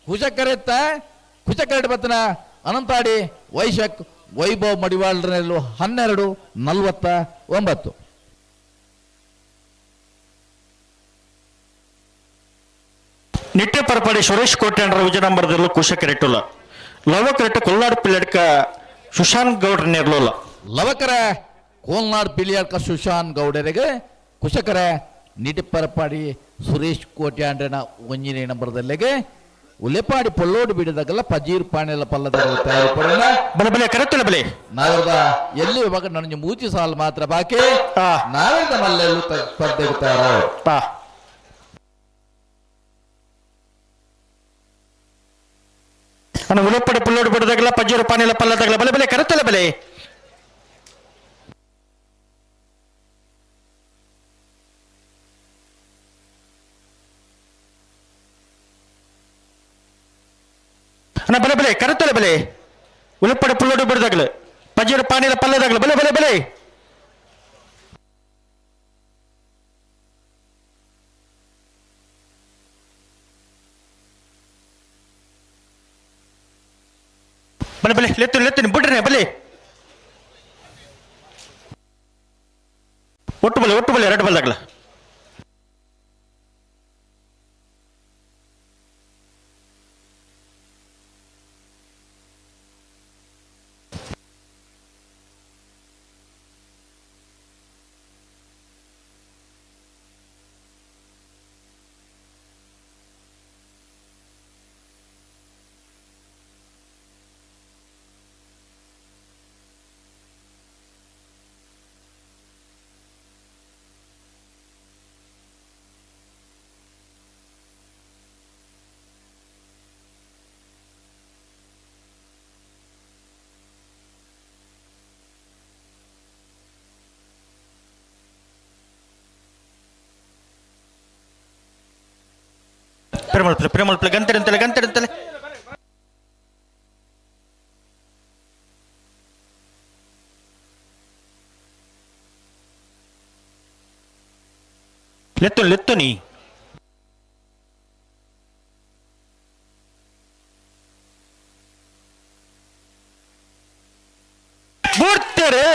ಕುಶಕರೆತ್ತ ಕುಶಕರೆಟ್ ಬತ್ತನ ಅನಂತಾಡಿ ವೈಶಕ್ ವೈಭವ್ ಮಡಿವಾಳರಲ್ಲೂ 12:49. ನಿಟ್ಟೆ ಪರಪಾಡಿ ಸುರೇಶ್ ಕೋಟ್ಯಾಂಡ್ರ ವಿಜಯ ನಂಬರ್ದಲ್ಲೂ ಕುಶಕರೆಟ್ಟುಲ್ಲ. ಲವಕರೆಟ್ಟು ಕೊಲ್ನಾಡು ಪಿಳ್ಳಡ್ಕ ಸುಶಾಂತ್ ಗೌಡ್ರ ನೇರ್ಲೋಲ್ಲ. ಲವಕರ ಕೋಲ್ನಾಡು ಪಿಳಿಯಾಡ್ಕ ಸುಶಾಂತ್ ಗೌಡರಿಗೆ ಕುಶಕರ ನಿಟಿಪರಪಾಡಿ ಸುರೇಶ್ ಕೋಟ್ಯಾಂಡ್ರನ ಒಂಜಿನೇ ನಂಬರ್ದಲ್ಲಿಗೆ ಉಲೆಪಾಡಿ ಪೊಳ್ಳೋಡು ಬಿಡಿದಾಗಲ್ಲ ಪಜೀರ್ ಪಾಣೆಲ್ಲ ಪಲ್ಲದಾಗಲ್ಲ ತಯಾರು ಪಡೋಣ. ಬಲೆ ಬಲೆ ಕರೆತ್ತಲ್ಲ ಬಲೆ. ನಾವರದ ಎಲ್ಲಿ ಇವಾಗ ನನಗೆ ಮೂಚಿ ಸಾಲು ಮಾತ್ರ ಬಾಕಿ. ನಾವರದ ಮಲ್ಲೆಲ್ಲೂ ಸ್ಪರ್ಧೆಗೆ ತಯಾರು. ಅಣ್ಣ ಉಲೆಪಾಡಿ ಪೊಳ್ಳೋಡು ಬಿಡಿದಾಗಲ್ಲ ಪಜೀರ್ ಪಾಣೆಲ್ಲ ಪಲ್ಲದಾಗಲ್ಲ ಬಲೆ ಬಲೆ ಕರೆತ್ತಲ್ಲ ಬಲೆ. ಅಣ್ಣ ಬಲೆ ಬಲೆ ಕರೆತ್ತಲ್ಲ ಬಲೆ. ಉಲಪ್ಪಡೆ ಪುಲ್ಲೋಡು ಬಿಡದಾಗಲು ಪಜ್ಜರ ಪಾನಿದ ಪಲ್ಲೆದಾಗಲು ಬಲೆ ಬಲೆ ಬಲೆ ಬಲೆ ಬಲೆ ಲೆತ್ತು ಲೆತ್ತು ಬಿಡ್ರೆ ಬಲೆ ಒಟ್ಟು ಬಲೆ ಒಟ್ಟು ಬಲೆ ಎರಡು ಬಲ್ದಾಗಲ ಪ್ರೇಮಲ್ಪ್ಲೆ ಪ್ರೇಮಲ್ಪ್ಲೆ ಗಂತರಂತಲೆ ಗಂತರಂತಲೆ ಲೆತ್ತು ಲೆತ್ತು ನೀ ಬುಡ್ತಾರೆ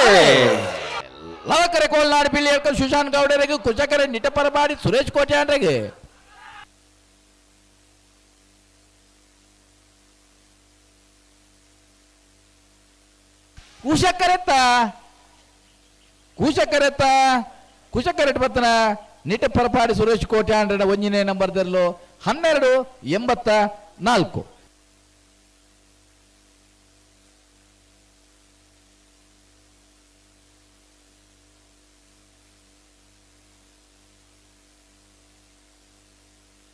ಲವಕರೆ ಕೋಲ್ನಾಡು ಬಿಳಿಯರ್ಕಲ್ ಸುಶಾಂತ್ ಗೌಡರಿಗೆ ಕುಶಕರೆ ನಿಟಪರಬಾಡಿ ಸುರೇಶ್ ಕೋಟ್ಯಾನ್ರಿಗೆ ಕುಶಕರೆತ್ತ ಕುಶಕರೆತ್ತ ಕುಶಕರೆಟ್ ಬತ್ತನ ನಿಟ ಪರಪಾಡಿ ಸುರೇಶ್ ಕೋಟ್ಯಾಂಡ್ರನ ಒಂದನೇ ನಂಬರ್ ದರ್ಲು 12 84.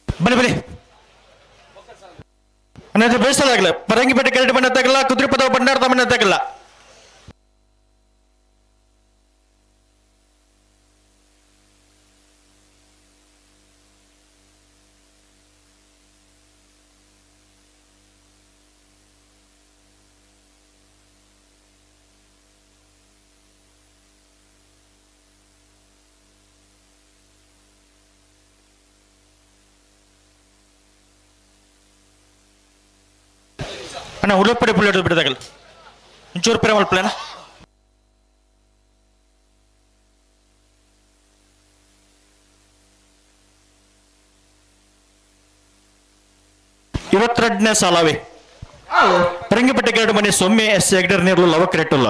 ಬನ್ನಿ ಬನ್ನಿ ಅನ್ನೋದು ಬೇಸದಾಗಲ್ಲ ಪರಂಗಿಪೇಟೆ ಕೆರಡು ಬಣ್ಣ ತಗಲ್ಲ ಕುದುರೆಪದ ಭಂಡಾರದ ಬಣ್ಣ ತಗಲ್ಲ. ಅಣ್ಣ ಉಲಪ್ಪಡೆ ಪುಳ್ಳಿ ಬಿಡದಾಗಲ್ಲ ಒಂಚೂರು ಪ್ರೇಮ ಪ್ಲಾನ ಇವತ್ತೆರಡನೇ ಸಾಲವೇ ಪರಂಗಿಪಟ್ಟೆ ಕೆರಡು ಮನೆ ಸೊಮ್ಮೆ ಎಸ್ ಹೆಗ್ಡರ್ ನೀರ್ಲು ಲವ ಕ್ರೆಟ್ಟುಲ್ಲ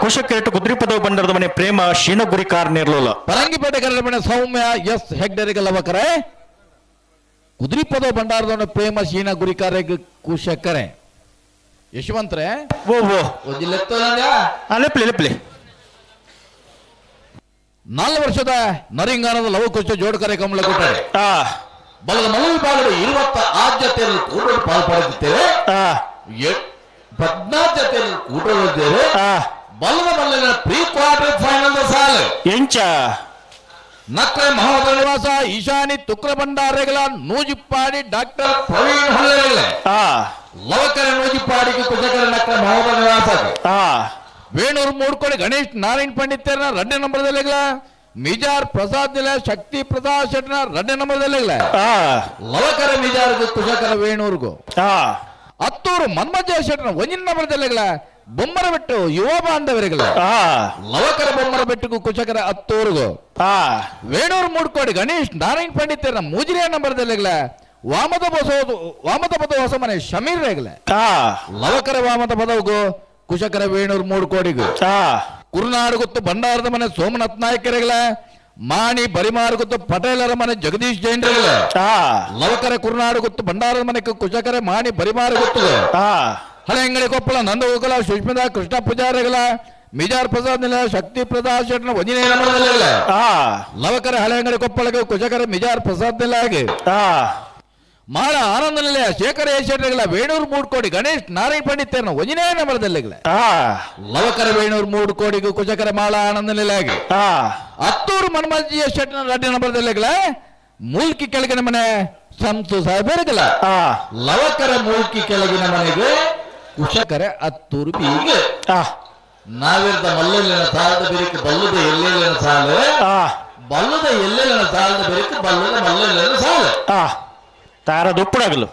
ಕುಶ ಕ್ರೆಟ್ಟು ಕುದ್ರಿಪದವು ಬಂಡರದ ಮನೆ ಪ್ರೇಮ ಶೀನಗುರಿ ಕಾರ್ ನೀರ್ಲುಲ್ಲ ಪರಂಗಿಪೇಟೆ ಕರಡು ಮನೆ ಸೌಮ್ಯ ಎಸ್ ಹೆಗ್ಡರಿಗೆ ಲವಕರೆ ಕುದ್ರಿಪದವು ಭಂಡಾರದವನ ಪ್ರೇಮ ಶೀನ ಗುರಿಕಾರೆ ಕುಶಕರೆ ಯಶವಂತ್ರೆ ಓ ಓ ಲೆಪ್ಲಿ ಲೆಪ್ಲಿ 4 ವರ್ಷದ ನರಿಂಗಾನದ ಲವಕುಶ ಜೋಡ್ಕರೆ ಕಮಲ ಕೊಟ್ಟರೆ ಬಲದ ಮಲವು ವಿಭಾಗದ 20 ಆದ್ಯತೆಯಲ್ಲಿ ಕೂಟಲು ಪಾಲ್ಪಡೆದಿದ್ದೇವೆ, 14 ಜತೆಯಲ್ಲಿ ಕೂಟಲಿದ್ದೇವೆ. ಬಲದ ಮಲ್ಲಿನ pre quarter final ಸಾಲು ಎಂಚ ನಕ್ರೆ ಮಹೋದರ ನಿವಾಸ ಈಶಾನಿ ತುಕ್ರ ಭಂಡಾರೆಗಳ ನೂಜಿಪ್ಪಾಡಿ ಡಾಕ್ಟರ್ ಪ್ರವೀಣ್ ಹೊಳ್ಳೆಗಳ ಲವಕರ ನೂಜಿಪ್ಪಾಡಿಗೆ ಕುಶಕರ ನಕ್ರೆ ಮಹೋದರ ನಿವಾಸ ವೇಣೂರು ಮೂಡ್ಕೋಡಿ ಗಣೇಶ್ ನಾರಾಯಣ್ ಪಂಡಿತರನ 2ನೇ ನಂಬರ್ದಲ್ಲಿಗಳ ಮಿಜಾರ್ ಪ್ರಸಾದ್ ನಿಲ ಶಕ್ತಿ ಪ್ರಸಾದ್ ಶೆಟ್ನ 2ನೇ ನಂಬರ್ದಲ್ಲಿಗಳ ಲವಕರ ಮಿಜಾರ್ಗು ಕುಶಕರ ವೇಣೂರ್ಗು ಅತ್ತೂರು ಮನ್ಮಜ ಶೆಟ್ನ 1ನೇ ನಂಬರ್ದಲ್ಲಿಗಳ ಬೊಮ್ಮರ ಬೆಟ್ಟು ಯುವ ಬಾಂಧವರಿಗಳ ಲವಕರ ಬೊಮ್ಮರ ಬೆಟ್ಟಗೂ ಕುಶಕರ ಅತ್ತೂರುಗು ವೇಣೂರು ಮೂಡ್ಕೋಡಿ ಗಣೇಶ್ ನಾರಾಯಣ್ ಪಂಡಿತರನ 3ನೇ ನಂಬರ್ದಲ್ಲಿಗಳ ವಾಮದ ಬಸೋದು ವಾಮದ ಪದ ಹೊಸ ಮನೆ ಶಮೀರ್ ರೇಗಲ ಲವಕರ ವಾಮದ ಪದವಗೂ ಕುಶಕರ ವೇಣೂರು ಮೂಡ್ಕೋಡಿಗು ಕುರುನಾಡು ಗೊತ್ತು ಭಂಡಾರದ ಮನೆ ಸೋಮನಾಥ್ ನಾಯಕರಿಗಳ ಮಾಣಿ ಬರಿಮಾರು ಗೊತ್ತು ಪಟೇಲರ ಮನೆ ಜಗದೀಶ್ ಜೈನ್ರಿಗಳ ಲವಕರ ಕುರುನಾಡು ಗೊತ್ತು ಭಂಡಾರದ ಮನೆ ಕುಶಕರ ಮಾಣಿ ಬರಿಮಾರು ಗೊತ್ತು ಹಳೆ ಅಂಗಡಿ ಕೊಪ್ಪಳ ನಂದಗೋಕುಲ ಸುಷ್ಮಿತಾ ಕೃಷ್ಣ ಪೂಜಾರಿಗಳ ಮಿಜಾರ್ ಪ್ರಸಾದ್ ನಿಲಯ ಶಕ್ತಿ ಪ್ರಸಾದ್ ಶೆಟ್ನ 1ನೇ ನಂಬರ್ದಲ್ಲಿ ಲವಕರ ಹಳೆ ಅಂಗಡಿ ಕೊಪ್ಪಳಗೆ ಕುಶಕರ ಮಿಜಾರ್ ಪ್ರಸಾದ್ ನಿಲಯಗೆ ಮಾಳ ಆನಂದ ನಿಲಯ ಶೇಖರ ಶೆಟ್ಟರ್ಗಳ ವೇಣೂರು ಮೂಡ್ಕೋಡಿ ಗಣೇಶ್ ನಾರಾಯಣ್ ಪಂಡಿತರನ 1ನೇ ನಂಬರ್ದಲ್ಲಿ ಲವಕರ ವೇಣೂರು ಮೂಡ್ಕೋಡಿಗೂ ಕುಶಕರ ಮಾಳ ಆನಂದ ನಿಲಯಗೆ ಅತ್ತೂರು ಮನ್ಮಜಿಯ ಶೆಟ್ನ 2ನೇ ನಂಬರ್ದಲ್ಲಿ ಮೂಲ್ಕಿ ಕೆಳಗಿನ ಮನೆ ಸಂತು ಸಾಹೇಬರಿಗಳ ಲವಕರ ಮೂಲ್ಕಿ ಕೆಳಗಿನ ಮನೆಗೆ ಕುಶಕರೆ ಅತ್ತೂರು ಬೀಗ ನಾವಿರ್ದ ಮಲ್ಲಲ್ಲಿನ ಸಾಲದ ಬೆರಿಕೆ ಬಲ್ಲದ ಎಲ್ಲೆಲ್ಲಿನ ಸಾಲು, ಬಲ್ಲದ ಎಲ್ಲೆಲ್ಲಿನ ಸಾಲದ ಬೆರಿಕೆ ಬಲ್ಲದ ಮಲ್ಲಲ್ಲಿನ ಸಾಲು. ತಾರ ದುಪ್ಪಡಾಗಲು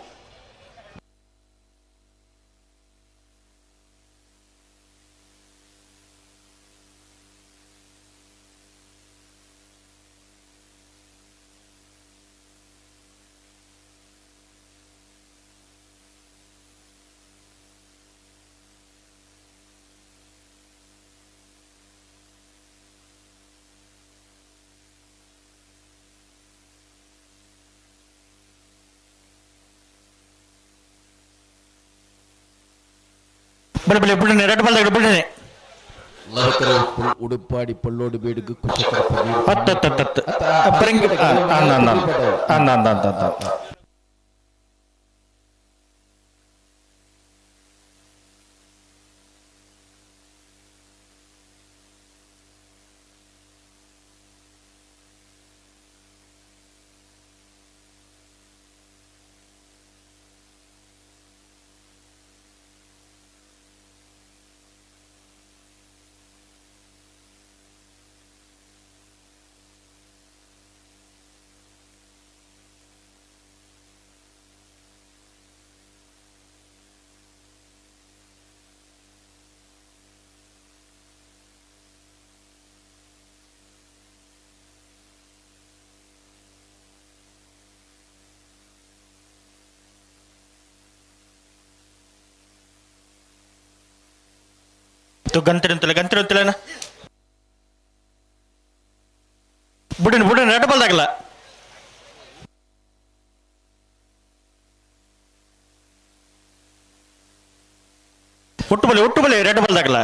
ಬಲೆ ಬಲೆ ಬುಡನೆ ರೆಡ್ ಬಲ್ದಾಗ ಬುಡನೆ. ಲವಕರ ಉಡುಪಾಡಿ ಪಳ್ಳೋಡು ಬೇಡಿಗೆ ಕುಶಕರ. ಹತ್ತು ಹತ್ತು ಹತ್ತು ಹತ್ತು ಬರಂಗಿ ಅಂದ ಅಂದ ಅಂದ ಅಂದ ಅಂದ ಅಂದ. ಗಂತಿರಂತಲ್ಲ ಗಂತಿರಂತಲ್ಲ ಬುಡನ್ ಬುಡನ್ ರೆಡ್ ಬಲ್ದಾಗಲ್ಲ. ಒಟ್ಟು ಬಲೆ ಒಟ್ಟು ಬಲೆ ರೆಡ್ ಬಲ್ದಾಗಲ್ಲ.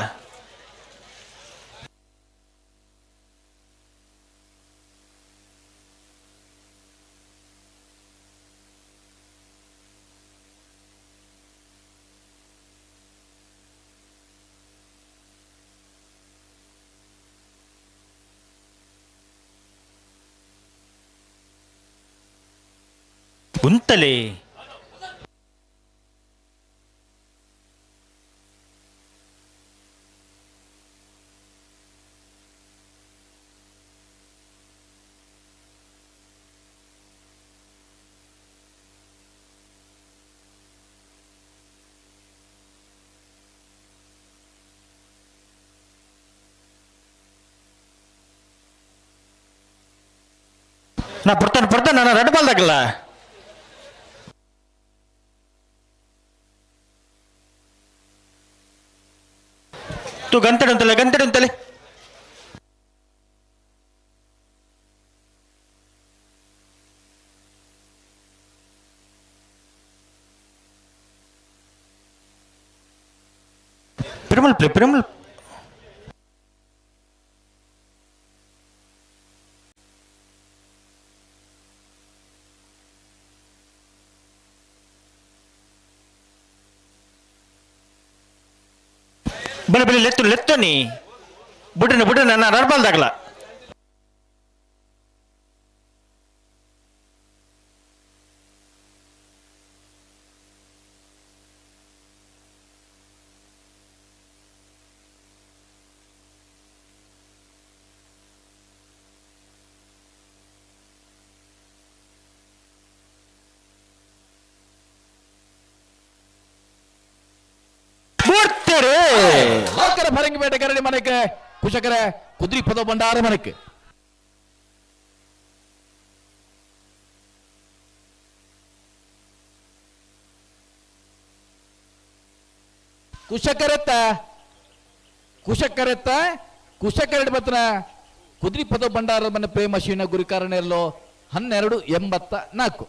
ಉಂತಲೆ ನಾ ಬರ್ತಾನೆ ಬರ್ತಾನೆ ನಾನು ರೆಡ್ ಬಾಲ್ದಾಗಲ್ಲ. ತು ಗಂಟೆ ಗಂಟೆ ಅಂತಲೆ ಪ್ರಿಮಲ್ ಪ್ಲೇ ಪ್ರಿಮಲ್. ಬಲೆ ಬಲೆ ಲೆತ್ತು ಲೆತ್ತು ನೀ ಬುಡನ ಬುಡನ ನಾನು ರಡ್ಬಲ್ದಾಗಲ್ಲ. ಫರಂಗಿಪೇಟೆ ಕರಡಿ ಮನೆಗೆ ಕುಶಕರೆ ಕುದ್ರಿ ಪದ ಭಂಡಾರ ಮನೆಗೆ ಕುಶಕರೆತ್ತ ಕುಶಕರೆತ್ತ ಕುಶಕರಡಿ ಬತ್ತನ ಕುದ್ರಿ ಪದ ಭಂಡಾರ ಮನೆ ಪ್ರೇಮ ಶಿವನ ಗುರಿಕಾರನೆಲ್ಲೋ 12.84.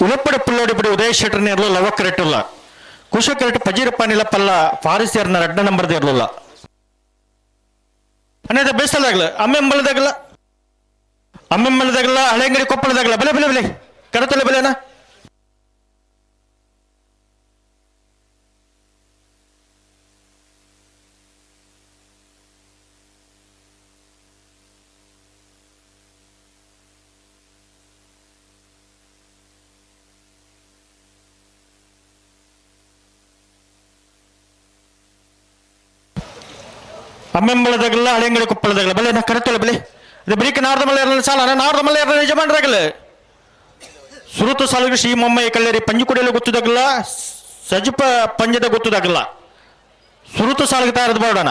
ಉಲಪ್ಪಡ ಪುಲ್ಲೋಡಿ ಬಿಡಿ ಉದಯ ಶೆಟ್ಟರ್ನ ಇರಲಿಲ್ಲ ಲವಕರೆಟ್ಟಲ್ಲ ಕುಶಕರೆಟ್ ಪಜೀರಪ್ಪ ಪಲ್ಲ ಫಾರಿಸಿಯರ್ನ ರಡ್ಡ ನಂಬರ್ದ ಇರಲಿಲ್ಲ ಅನ್ನದ ಬೇಸಲಾಗಲ್ಲ ಅಮ್ಮೆಂಬಲದಾಗಲ್ಲ ಅಮ್ಮೆಂಬಲದಾಗಲ್ಲ ಹಳೆಂಗಡಿ ಕೊಪ್ಪಳದಾಗಲ್ಲ ಬೆಲೆ ಬೆಲೆ ಬೆಲೆ ಕರತಲೆ ಬೆಲೆನಾ. ಅಮ್ಮೆಂಬಳದಾಗಲ್ಲ ಹಳೆಂಗಡಿ ಕೊಪ್ಪಳದಾಗಲ್ಲ ಬಲೆ ನಾ ಕರೆತೊಳೆ ಬಲೆ ಇದು ಬರೀಕ ನಾರ್ದ ಮಲ್ಲೇರನ ಸಾಲ ನಾರ್ದ ಮಲ್ಲೇರನ ಯಜಮಾನರಾಗಲ್ಲ ಸುರುತು ಸಾಲುಗೆ ಶ್ರೀ ಮೊಮ್ಮೈ ಕಲ್ಲೇರಿ ಪಂಜುಕುಡಿಯಲ್ಲಿ ಗೊತ್ತದಾಗಲ್ಲ ಸಜಿಪ ಪಂಜದ ಗೊತ್ತದಾಗಲ್ಲ ಸುರುತು ಸಾಲಿಗೆ ತಯಾರದು ಬೇಡಣ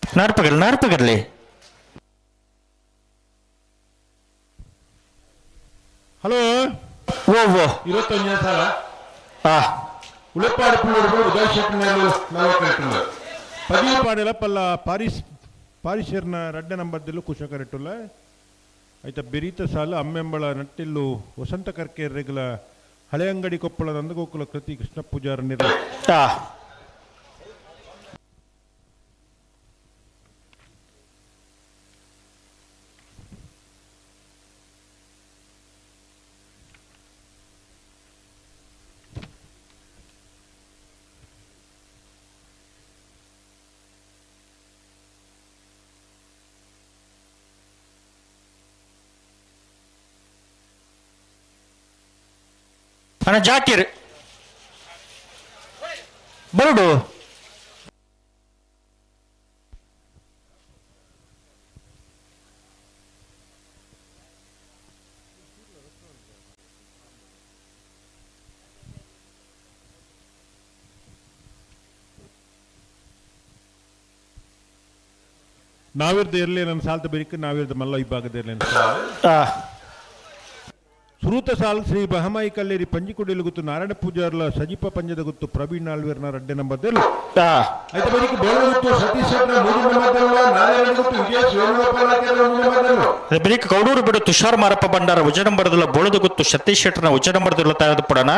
ನಾರ್ಪಗಲ್ ನಾರ್ಪಗರ್ಲಿ ಹಲೋ ಓ ಓ 21 ಸಾಲ ಆ ಉಳೆಪ್ಪಾಡಿ ಪುಳ್ಳೂರು ಉದಯ ಶೆಟ್ಟಿನಲ್ಲಿ ನಲವತ್ತೆಂಟು ಪದಿಯಪಾಡೆಲ ಪಲ್ಲ ಪಾರಿಸ್ ಪಾರಿಸರ್ನ ರಡ್ಡ ನಂಬರ್ದಲ್ಲೂ ಕುಶಕರಿಟ್ಟುಲ್ಲ ಆಯ್ತಾ ಬೆರೀತ ಸಾಲ ಅಮ್ಮೆಂಬಳ ನಟ್ಟಿಲ್ಲು ವಸಂತ ಕರ್ಕೇರ್ರೆಗಲ ಹಳೆಯಂಗಡಿ ಕೊಪ್ಪಳ ನಂದಗೋಕುಲ ಕೃತಿ ಕೃಷ್ಣ ಪೂಜಾರ ನಿರ್ಲ ಅಣ್ಣ ಜಾಕೀರ್ ಬರುಡು ನಾವಿರ್ದ ಇರಲಿ ನನ್ನ ಸಾಲ್ತ ಬೆರಿಕ ನಾವಿರ್ದ ಮಲ್ಲ ವಿಭಾಗದ ಇರಲಿ ಸುರೂತ ಸಾಲ್ ಶ್ರೀ ಬಹಮಾಯಿ ಕಲ್ಲೇರಿ ಪಂಜಿಕುಡಿಲು ಗುತ್ತು ನಾರಾಯಣ ಪೂಜಾರ್ಲ ಸಜಿಪ ಪಂಜದ ಗುತ್ತು ಪ್ರವೀಣ್ ಆಳ್ವೇರ್ನ ರಡ್ಡೆ ನಂಬರ್ದೆಲ್ಲ ಆಯ್ತಾ ಬೆರಿಕ ಬೋಳ ಗುತ್ತು ಸತೀಶ್ ಶೆಟ್ಟನ ಮೂರು ನಂಬರ್ದೆಲ್ಲ ನಾರಾಯಣ ಗುತ್ತು ವಿಜಯ ವೇಣುಗೋಪಾಲಾಚಾರ್ಯ ಒಂದು ನಂಬರ್ದೆಲ್ಲ ಬೆರಿಕ ಕೌಡೂರು ಬಿಡು ತುಷಾರ್ ಮಾರಪ್ಪ ಭಂಡಾರ ಉಜ ನಂಬರ್ದಲ್ಲ ಬೋಳದ ಗುತ್ತು ಸತೀಶ್ ಶೆಟ್ಟರ್ನ ಉಜ ನಂಬರ್ದಲ್ಲ ತಯಾರು ಪಡೋಣ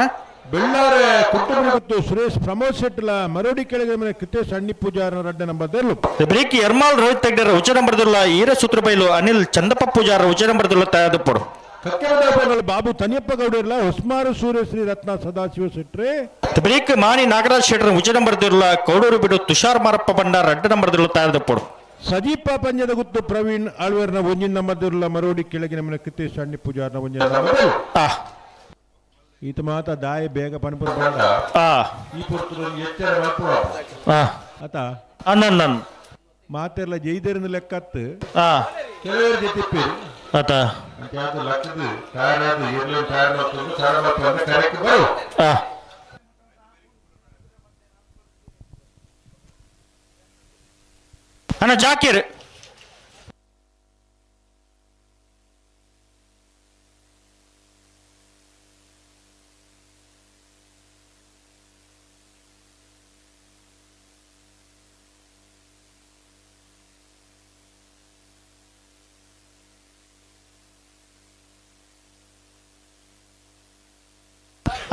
ಬೆಳ್ಳಾರೆ ಕುಟ್ಟುಮನಿ ಗುತ್ತು ಸುರೇಶ್ ಪ್ರಮೋದ್ ಶೆಟ್ಟಲ ಮರೋಡಿ ಕೆಳಗೆ ಮನೆ ಕೃತೇಶ್ ಅಣ್ಣಿ ಪೂಜಾರನ ರಡ್ಡೆ ನಂಬರ್ದೆಲ್ಲ ಬೆರಿಕ ಎರ್ಮಾಲ್ ರೋಹಿತ್ ತೆಗ್ಡರ ಉಜ ನಂಬರ್ದಲ್ಲ ಈರ ಸೂತ್ರಬೈಲು ಅನಿಲ್ ಚಂದಪ್ಪ ಪೂಜಾರ ಉಜ ನಂಬರ್ದಲ್ಲ ತಯಾರು ಪಡು ಕಕ್ಕೆಮದಾಪುರದಲ್ಲಿ ಬಾಬು ತನಿಯಪ್ಪ ಗೌಡರ್ಲ ಹೊಸ್ಮಾರು ಸೂರ್ಯಶ್ರೀ ರತ್ನ ಸದಾಶಿವ ಶೆಟ್ರೆ ಬೆರಿಕ ಮಾಣಿ ನಾಗರಾಜ್ ಶೆಟ್ಟರ್ ಉಜ ನಂಬರ್ದಿಲ್ಲ ಕೌಡೂರು ಬಿಡು ತುಷಾರ್ ಮಾರಪ್ಪ ಭಂಡಾರ ರಡ್ಡ ನಂಬರ್ದಲ್ಲ ತಯಾರು ಪಡು ಸಜೀಪ ಪಂಜದ ಗುತ್ತು ಪ್ರವೀಣ್ ಆಳ್ವೇರ್ನ ಒಂಜಿನ ನಂಬರ್ದಿಲ್ಲ ಮರೋಡಿ ಕೆಳಗಿನ ಮನೆ ಕೃತೇಶ್ ಅಣ್ಣಿ ಪೂಜಾರ್ನ ಒಂಜಿನ ನಂಬರ್ದೆಲ್ಲ ಈತ ಮಾತ ದಾಯ ಬೇಗ ಪಣಪುರ ಬಂದ ಈ ಪೊರ್ತುಡು ಎಚ್ಚರ ಮಲ್ಪುವ ಆತ ಅಣ್ಣನ್ ಮಾತೆಲ್ಲ ಜೈದರಿಂದ ಲೆಕ್ಕತ್ತು ಕೆಲವರು ಜೊತೆ ಆತ ಲಕ್ಕದು ತಯಾರಾದ ಇರ್ಲಿ ತಯಾರು ಮಾಡ್ಕೊಂಡು ತಯಾರು ಮಾಡ್ಕೊಂಡು ಕರೆಕ್ಟ್ ಬರು ಅಣ್ಣ ಜಾಕೀರ್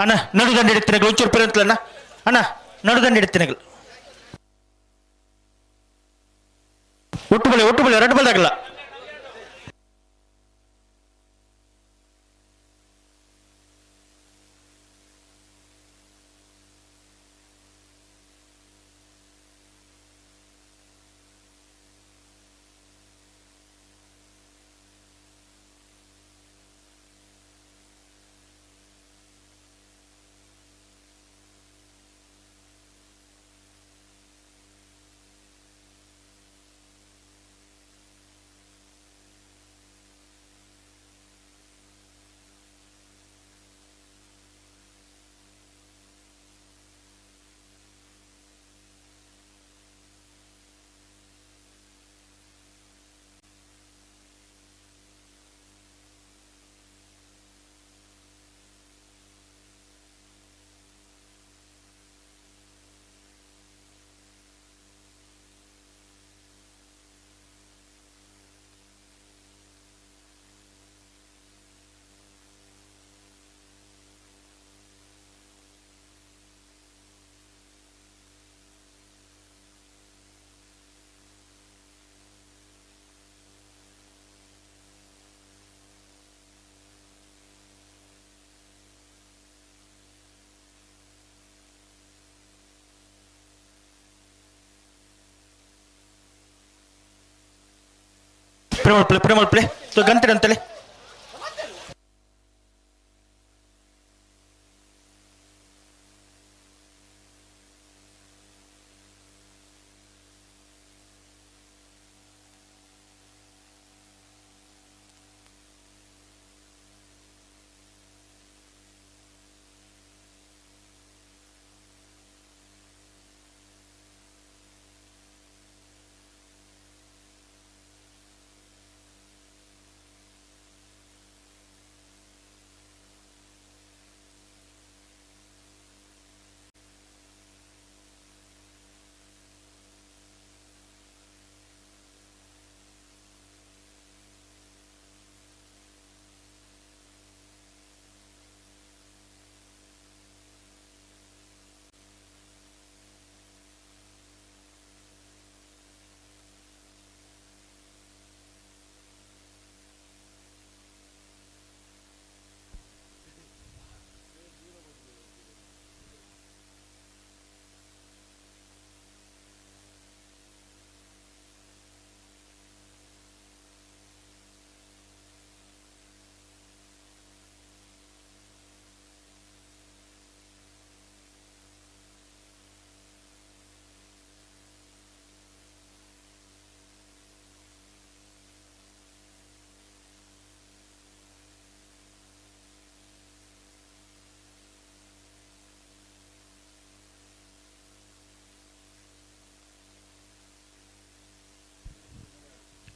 ಅಣ್ಣ ನಡುದಂಡ ಹಿಡಿತಿನಗಳು ಒಂಚೂರು ಪೇರಂತಲಣ್ಣ ಅಣ್ಣ ನಡುದಂಡ ಹಿಡಿತಿನಗಳು ಒಟ್ಟು ಬಳೆ ಒಟ್ಟು ಬಳೆ ಎರಡು ಬಲ್ದಾಗಲ್ಲ ಪ್ರೇಮ ಪ್ಲೇ ಪ್ರೇಮ ಪ್ಲೇ ಗಂಟೆ ಅಂತಲೇ.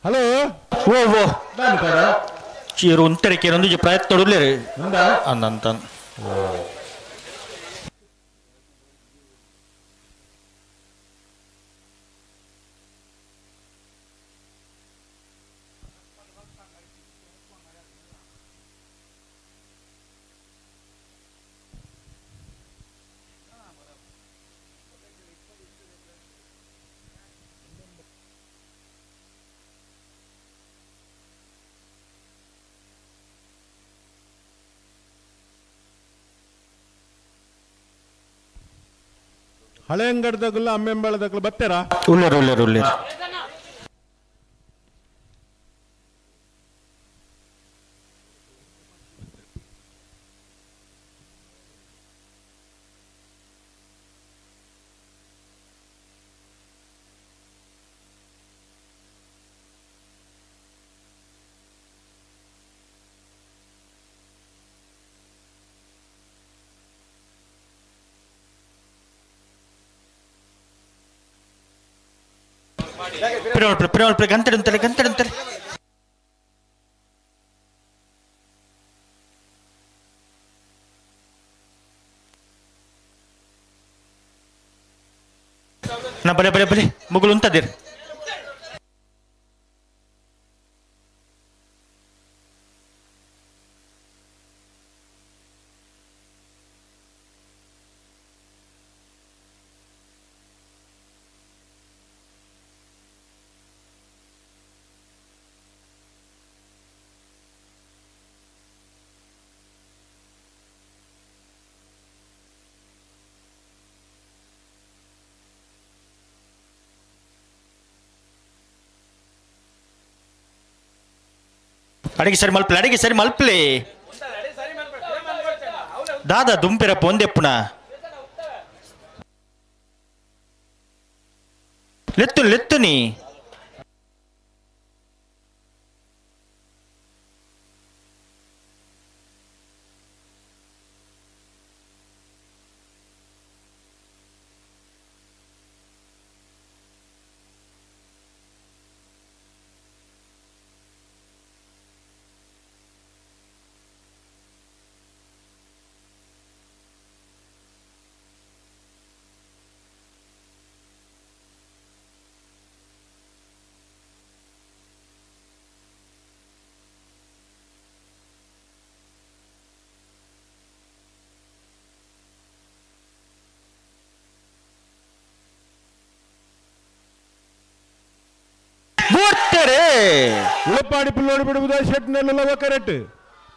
ಹಲೋ ಓ ಓ ಚೀರು ಉಂತರೆ ಕೇರೊಂದು ಪ್ರಯತ್ನ ಉಲ್ಲೇರು ಅಂದಂತ ಹಳೆಯಂಗಡದಾಗಲ್ಲ ಅಮ್ಮೆಂಬಳದಾಗಲ್ಲ ಬತ್ತೆರಾ ಉಲ್ಲೇರು ಉಲ್ಲೇರು ಉಲ್ಲೇರು ಪಿರೋಲ್ ಗಂಟೆ ಅಂತಾರೆ ಗಂಟೆ ಅಂತಾರೆ ನಾ ಬಲೆ ಬಲೆ ಬಲೆ ಮುಗುಳು ಉಂಟದಿರ್ ಅಡಿಗೆ ಸರಿ ಮಲ್ಪಲೆ ಅಡಿಗೆ ಸರಿ ಮಲ್ಪಲೆ ದಾದಾ ದುಂಪಿರಪ್ಪ ಒಂದೆಪ್ಪುನ ಲೆತ್ತು ಲೆತ್ತು ನೀ ಬೂರ್ತಾರೆ ಉಳಪಾಡಿ ಪಿಲ್ಲೋಡು ಬಿಡುವುದ ಶೆಟ್ನಲ್ಲವ ಕರೆಕ್ಟ್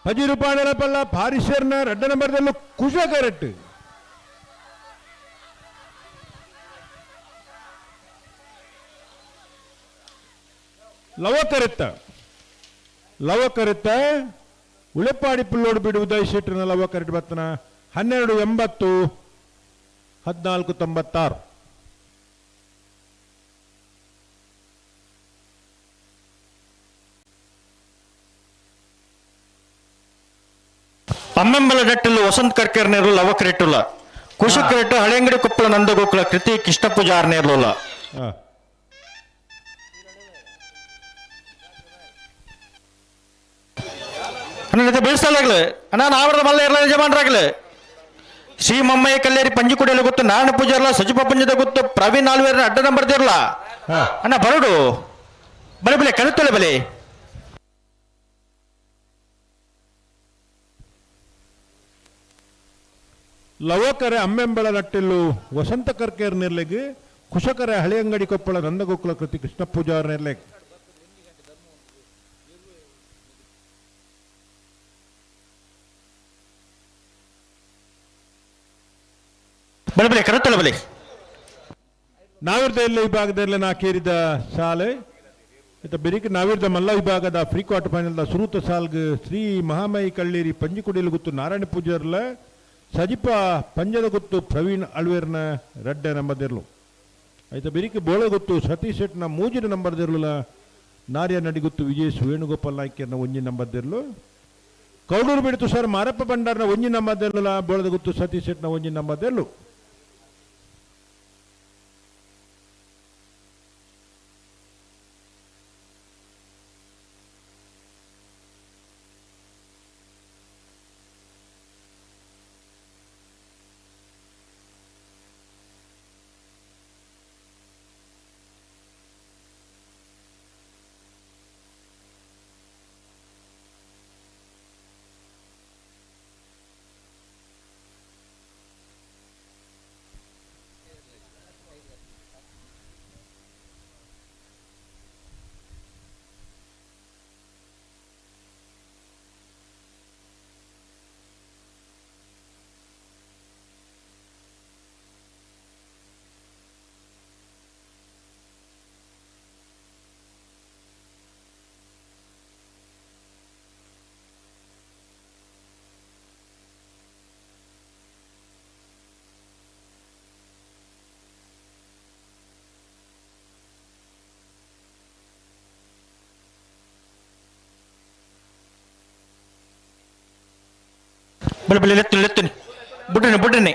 ಪಜಿ ರೂಪಾಯಿನ ಪಲ್ಲ ಪಾರಿಶರ್ನ ರಡ್ಡ ನಂಬರ್ದಲ್ಲೂ ಕುಶ ಕರೆಕ್ಟ್ ಲವ ಕರೆತ್ತ ಲವ ಕರೆತ್ತ ಉಳೆಪಾಡಿ ಪಿಲ್ಲೋಡು ಬಿಡುವುದ ಶೆಟ್ರನ ಲವ ಕರೆಕ್ಟ್ ಬತ್ತನ 12.80 14.96. ಅಮ್ಮೆಂಬಲ ಡಟ್ಟಲು ವಸಂತ್ ಕರ್ಕರ್ ನೇರ್ಲು ಲವ ಕರೆಟ್ಟುಲ್ಲ ಕುಶ ಕರೆಟ್ಟು ಹಳೆಂಗಡಿ ಕೊಪ್ಪಳ ನಂದಗೋಕುಲ ಕೃತಿ ಕೃಷ್ಣ ಪೂಜಾರ್ ನೇರ್ಲುಲ್ಲ. ಅಣ್ಣ ಬೆಳೆಸಲಾಗ್ಲೆ ಅಣ್ಣ ನಾವರದ ಮಲ್ಲ ಇರಲ ಯಜಮಾನರಾಗ್ಲೆ ಶ್ರೀ ಮಮ್ಮಯ್ಯ ಕಲ್ಲೇರಿ ಪಂಜಿಕುಡಿಯಲ್ಲಿ ಗೊತ್ತು ನಾರಾಯಣ ಪೂಜಾರ್ಲ ಸಜಿಪ ಪಂಜದ ಗೊತ್ತು ಪ್ರವೀಣ್ ಆಲ್ವೇರ್ನ ಅಡ್ಡ ನಂಬರ್ ದಿರ್ಲ ಅಣ್ಣ ಬರಡು ಬಲೆ ಬಲೆ ಕಲಿತಲೆ ಬಲೆ ಲವಕರೆ ಅಮ್ಮೆಂಬಳ ನಟ್ಟಿಲ್ಲು ವಸಂತ ಕರ್ಕೇರ್ ನಿರ್ಲೆಗ್ ಕುಶಕರೆ ಹಳೆಯಂಗಡಿ ಕೊಪ್ಪಳ ನಂದಗೋಕುಲ ಕೃತಿ ಕೃಷ್ಣ ಪೂಜಾರ್ ನಿರ್ಲೆಗ್. ಬಲೆ ಬಲೆ ಕರುತ್ತಲೆ ಬಲೆ ನಾವಿರ್ದ ಎಲ್ಲ ವಿಭಾಗದಲ್ಲಿ ನಾ ಕೇರಿದ ಶಾಲೆ ಇತ್ತ ಬೆರಿಕೆ ನಾವಿರ್ದ ಮಲ್ಲ ವಿಭಾಗದ free quarter final ಸುರೂತ ಸಾಲ್ಗ್ Shri Mahamayi ಕಳ್ಳೇರಿ ಪಂಜಿಕುಡಿಲು ಗುತ್ತು ನಾರಾಯಣ ಪೂಜಾರ್ಲ ಸಜಿಪ ಪಂಜದ ಗೊತ್ತು ಪ್ರವೀಣ್ ಅಳ್ವೇರ್ನ ರಡ್ಡೆ ನಂಬದಿರ್ಲು ಆಯ್ತಾ ಬೆರಿಕೆ ಬೋಳ ಗೊತ್ತು ಸತೀಶ್ ಶೆಟ್ನ ಮೂಜಿನ ನಂಬರ್ದಿರ್ಲುಲ ನಾರ್ಯ ನಡಿಗುತ್ತು ವಿಜಯ್ ವೇಣುಗೋಪಾಲ್ ನಾಯ್ಕರ್ನ ಒಂಜಿ ನಂಬರ್ದಿರ್ಲು ಕೌಡೂರು ಬಿಡಿತು ಸರ್ ಮಾರಪ್ಪ ಭಂಡಾರ್ನ ಒಂಜಿ ನಂಬರ್ದಿರ್ಲುಲ ಬೋಳದ ಗೊತ್ತು ಸತೀಶ್ ಶೆಟ್ನ ಒಂಜಿ ನಂಬರ್ದಿರ್ಲು. ಬಲೆ ಬಲೆ ಲೆತ್ತುನಿ ಲೆತ್ತುನಿ ಬುಡ್ಡನೆ ಬುಡ್ಡನೆ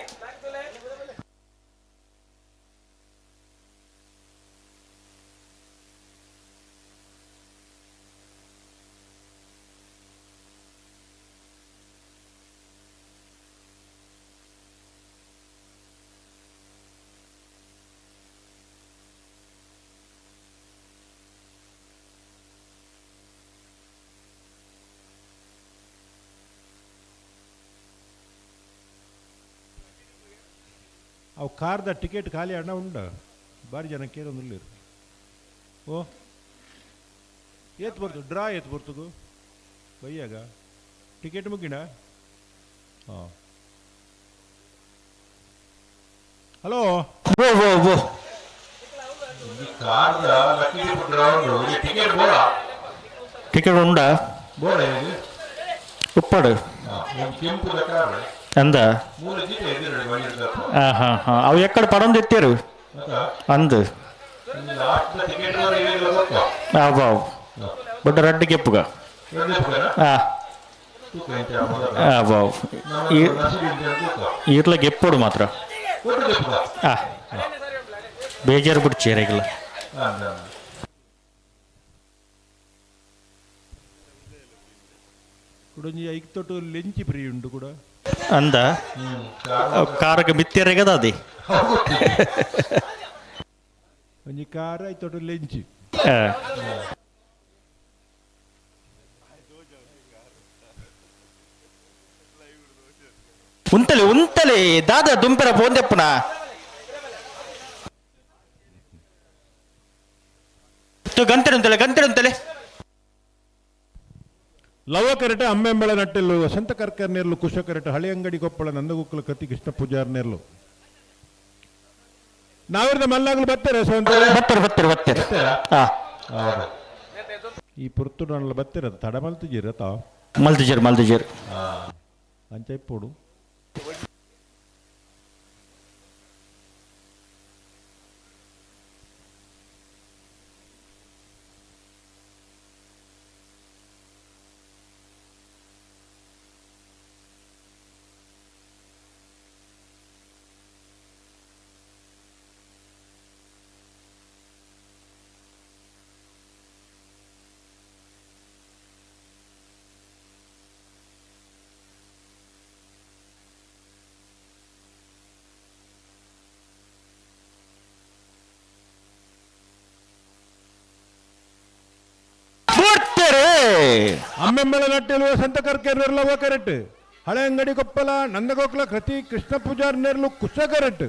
ಅವು ಕಾರ್ದ ಟಿಕೆಟ್ ಖಾಲಿ ಅಣ್ಣ ಉಂಡ ಬಾರಿ ಜನ ಕೇರೊಂದುಲ್ಲೇರು ಓ ಏತ್ ಬರ್ತದೆ ಡ್ರಾ ಏತ್ ಬರ್ತದೆ ಬಯ್ಯಾಗ ಟಿಕೆಟ್ ಮುಗಿಣ ಹಾಂ ಹಲೋ ಓ ಓ ಓ ಟಿಕೆಟ್ ಉಂಡ ಉಪ್ಪಾಡು ಅಂದ ಹಾಂ ಹಾಂ ಹಾಂ ಅವು ಎಕ್ಕಡ ಪಡೊಂದು ಎತ್ತೇರು ಅಂದು ಅವು ಬಟ್ ರಡ್ಡು ಕೆಪ್ಪುಗ ಹಾಂ ಅವು ಈರ್ಲ ಗೆಪ್ಪೋಡು ಮಾತ್ರ ಹಾಂ ಬೇಜಾರು ಬಿಟ್ಟು ಚೇರೆಗಿಲ್ಲ ಕುಡೊಂಜಿ ಐಕ್ ತೊಟ್ಟು ಲೆಂಚಿ ಪ್ರಿಯ ಉಂಡು ಕೂಡ ಅಂದ ಕಾರಕ್ಕೆ ಮಿತ್ತೇರೆಗದ ಅದೇ ಒಂಜಿ ಕಾರ ಐತೊಟ್ಟು ಲೆಂಚಿ ಉಂತಲೆ ಉಂತಲೆ ದಾದ ದುಂಪೆರ ಪೋಂದೆಪ್ಪನ ಗಂಟೆ ಉಂತಲೆ ಗಂಟೆ ಉಂತಲೆ ಲವಕರಟ ಅಮ್ಮೆಂಬಳ ನಟ್ಟೆಲ್ಲು ವಸಂತ ಕರ್ಕರ್ ನೇರ್ಲು ಕುಶಕರಟ ಹಳೆಯಂಗಡಿ ಕೊಪ್ಪಳ ನಂದಗುಕ್ಕಲ ಕತಿ ಕೃಷ್ಣ ಪೂಜಾರ್ ನೇರ್ಲು ನಾವಿರ್ದ ಮಲ್ಲಾಗ್ಲು ಬತ್ತಾರೆ ಬತ್ತಾರೆ ಬತ್ತಾರೆ ಬತ್ತಾರೆ ಹಾ ಈ ಪುರ್ತುಡಲ್ಲ ಬತ್ತಿರ ತಡ ಮಲ್ತಿಜೀರ ತಾವ್ ಮಲ್ತಿಜೀರ್ ಮಲ್ತಿಜೀರ್ ಅಂಚ ಇಪ್ಪೋಡು ಅಮ್ಮೆಂಬಳ ನಟ್ಟೆಲು ವಸಂತ ಕರ್ಕರ್ ನೇರ್ಲು ಕರೆಕ್ಟ್ ಹಳೆ ಅಂಗಡಿ ಕೊಪ್ಪಲ ನಂದಗೋಕುಲ ಕೃತಿ ಕೃಷ್ಣ ಪೂಜಾರ್ ನೇರ್ಲು ಕುಶ ಕರೆಕ್ಟ್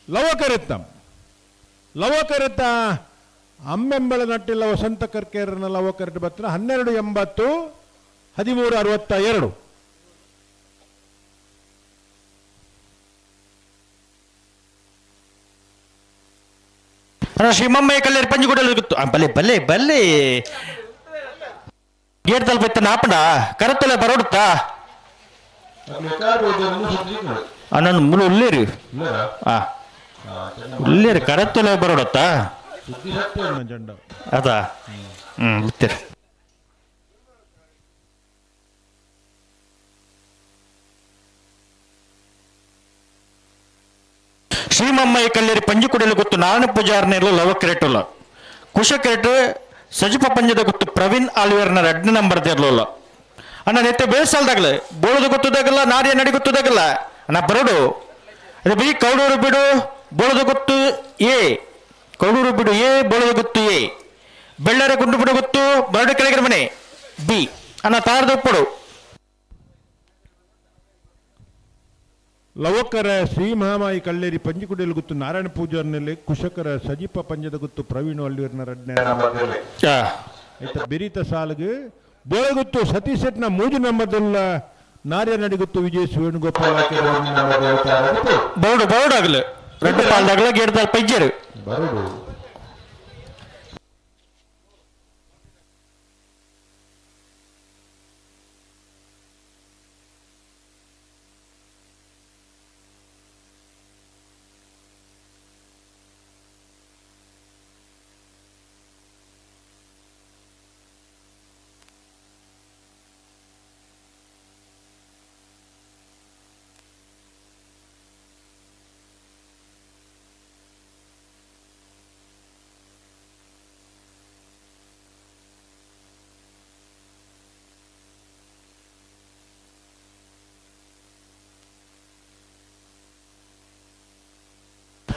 ಲವಕರೆತ್ತ ಲವಕರೆತ್ತ ಅಮ್ಮೆಂಬಳ ನಟ್ಟಿಲ್ಲ ವಸಂತ ಕರ್ಕೇರನ ಲವಕರೆಟ್ ಬತ್ರ 1280 1362. ಶ್ರೀಮಮ್ಮಯ್ಯ ಕಲ್ಲೇರಿ ಪಂಜಿಗುಡಲು ಗೊತ್ತು ಬಲೆ ಬಲೆ ಬಲೆ ಗೇಟ್ ತಲುಪಿತ್ತ ನಾಪಣ ಕರತ್ತಲೆ ಬರೋಡುತ್ತಾ ನನ್ನ ಮುಳು ಉಳ್ಳೇರಿ ಆ ಉಳ್ಳೇರಿ ಕರತ್ತಲೆ ಬರೋಡತ್ತಾ ಅದಾ ಹ್ಮ್ ಬಿತ್ತೀರಿ. ಶ್ರೀಮಮ್ಮಯ್ಯ ಕಲ್ಲೇರಿ ಪಂಜಿಕುಡಲು ಗೊತ್ತು ನಾರಾಯಣ ಪೂಜಾರ್ನೇರ್ಲು ಲವ ಕ್ರೇಟುಲ್ಲ ಕುಶ ಕ್ರೇಟ್ ಸಜಿಪ ಪಂಜದ ಗೊತ್ತು ಪ್ರವೀಣ್ ಆಲ್ವೇರ್ನ ಎರಡನೇ ನಂಬರ್ ದೇರ್ಲೋಲ್ಲ ಅಣ್ಣ ನೆತ್ತೆ ಬೇಸಲ್ದಾಗಲೇ ಬೋಳದು ಗೊತ್ತದಾಗಲ್ಲ ನಾರಿಯ ನಡಿ ಗೊತ್ತದಾಗಲ್ಲ ಅಣ್ಣ ಬರೋಡು ಅದೇ ಬಿ ಕೌಡೂರು ಬಿಡು ಬೋಳದು ಗೊತ್ತು ಎ ಕೌಡೂರು ಬಿಡು ಎ ಬೋಳದು ಗೊತ್ತು ಎ ಬೆಳ್ಳಾರೆ ಗುಂಡು ಬಿಡು ಗೊತ್ತು ಬರಡು ಕೆಳಗಿನ ಮನೆ ಬಿ ಅಣ್ಣ ತಾರದೊಪ್ಪಡು. ಲವಕರ ಶ್ರೀ ಮಹಾಮಾಯಿ ಕಳ್ಳೇರಿ ಪಂಜಿಕುಡಿಯಲ್ಲಿ ಗೊತ್ತು ನಾರಾಯಣ ಪೂಜಾರ್ನಲ್ಲಿ ಕುಶಕರ ಸಜೀಪ ಪಂಜದ ಗೊತ್ತು ಪ್ರವೀಣ್ ಅಲ್ಲಿವರ್ನ ರಡ್ನೆ ಆಯ್ತಾ ಬಿರಿತ ಸಾಲಿಗೆ ಬೋಳಗುತ್ತು ಸತೀಶ್ ಶೆಟ್ನ ಮೂಜು ನಂಬರ್ದಲ್ಲ ನಾರ್ಯ ನಡಿಗುತ್ತು ವಿಜಯ್ ವೇಣುಗೋಪಾಲ್ ಬೌಡು ಬೌಡು ಆಗಲು ರೆಡ್ ಪಾಲ್ದಾಗಲ ಗೇಡ್ದಾಲ್ ಪೈಜರು ಬರೋಡು.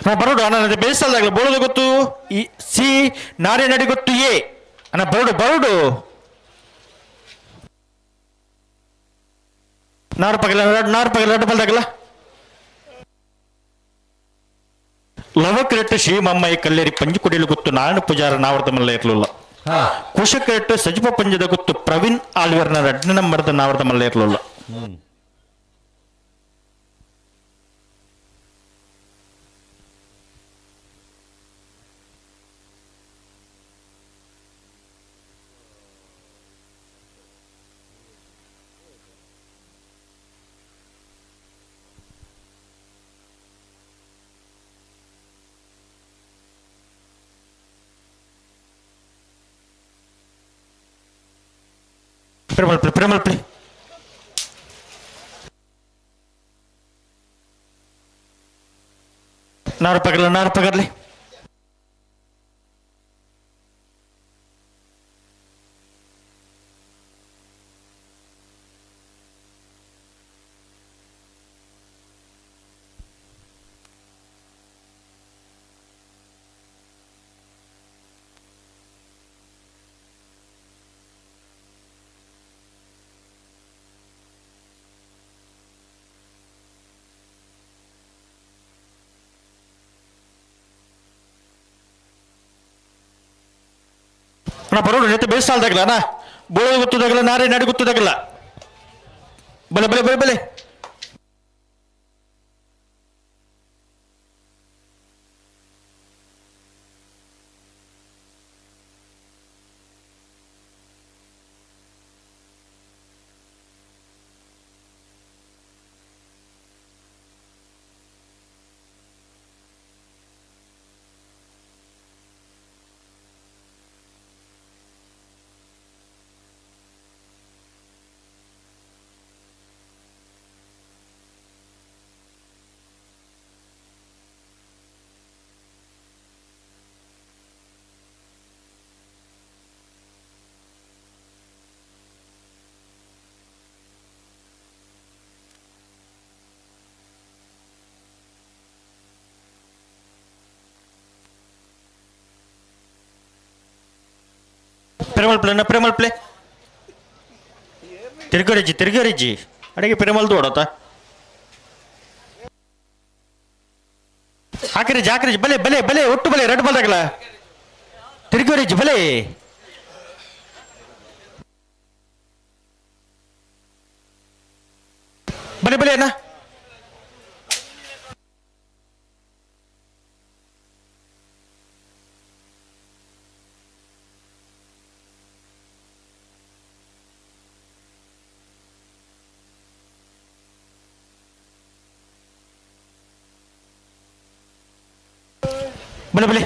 ನಾ ಬರೋಡು ಅಣ್ಣ ಬೇಸಲ್ದಾಗಲ ಬೋಳದ ಗೊತ್ತು ಈ ಸಿ ನಾರೇ ನಡಿ ಗೊತ್ತು ಎ ಅಣ್ಣ ಬರೋಡು ಬರೋಡು ನಾರು ಪಗಲ ನಾರು ಪಗಲ ಎರಡು ಬಲ್ದಾಗಲ ಲವಕ್ರೆಟ್ಟು ಶ್ರೀಮಮ್ಮಯ್ಯ ಕಲ್ಲೇರಿ ಪಂಜುಕುಡಿಲು ಗೊತ್ತು ನಾರಾಯಣ ಪೂಜಾರ ನಾವರ್ದ ಮಲ್ಲ ಇರ್ಲಿಲ್ಲ ಕುಶಕ್ರೆಟ್ಟು ಸಜಿಪ ಪಂಜದ ಗೊತ್ತು ಪ್ರವೀಣ್ ಆಳ್ವೇರ್ನ ಎರಡನೇ ನಂಬರ್ದ ನಾವರ್ದ ಮಲ್ಲ ಇರ್ಲಿಲ್ಲ. ಪ್ರೇಮಲ್ಪ್ಲಿ ಪ್ರೇಮಲ್ಪ್ಲಿ ನಾರು ಪಗಲ ನಾರು ಪಗರ್ಲಿ ಅಣ್ಣ ಬರೋಡು ನೆತ್ತ ಬೇಸಾಲ್ದಾಗಲ್ಲ ಅಣ್ಣ ಬೋಳು ಗೊತ್ತದಾಗಲ್ಲ ನಾರೇ ನಡಿ ಗೊತ್ತದಾಗಲ್ಲ ಬಲೆ ಬಲೆ ಬಲೆ ಬಲೆ ಪ್ರೇಮಲ್ ಪ್ಲೇ ಪ್ರೇಮಲ್ ಪ್ಲೇ ತಿರ್ಗರಿಜಿ ತಿರ್ಗರಿಜಿ ಅಡಿಗೆ ಪ್ರೇಮಲ್ ದೋಡತ ಹಾಕಿರಿಜಿ ಹಾಕಿರಿಜಿ ಬಲೆ ಬಲೆ ಬಲೆ ಒಟ್ಟು ಬಲೆ ರೆಡ್ ಬಾಲ್ದಾಗಲ ತಿರ್ಗರಿಜಿ ಬಲೆ ಬಲೆ ಬಲೆ ಅಣ್ಣ ಬಲೆ ಬಲೆ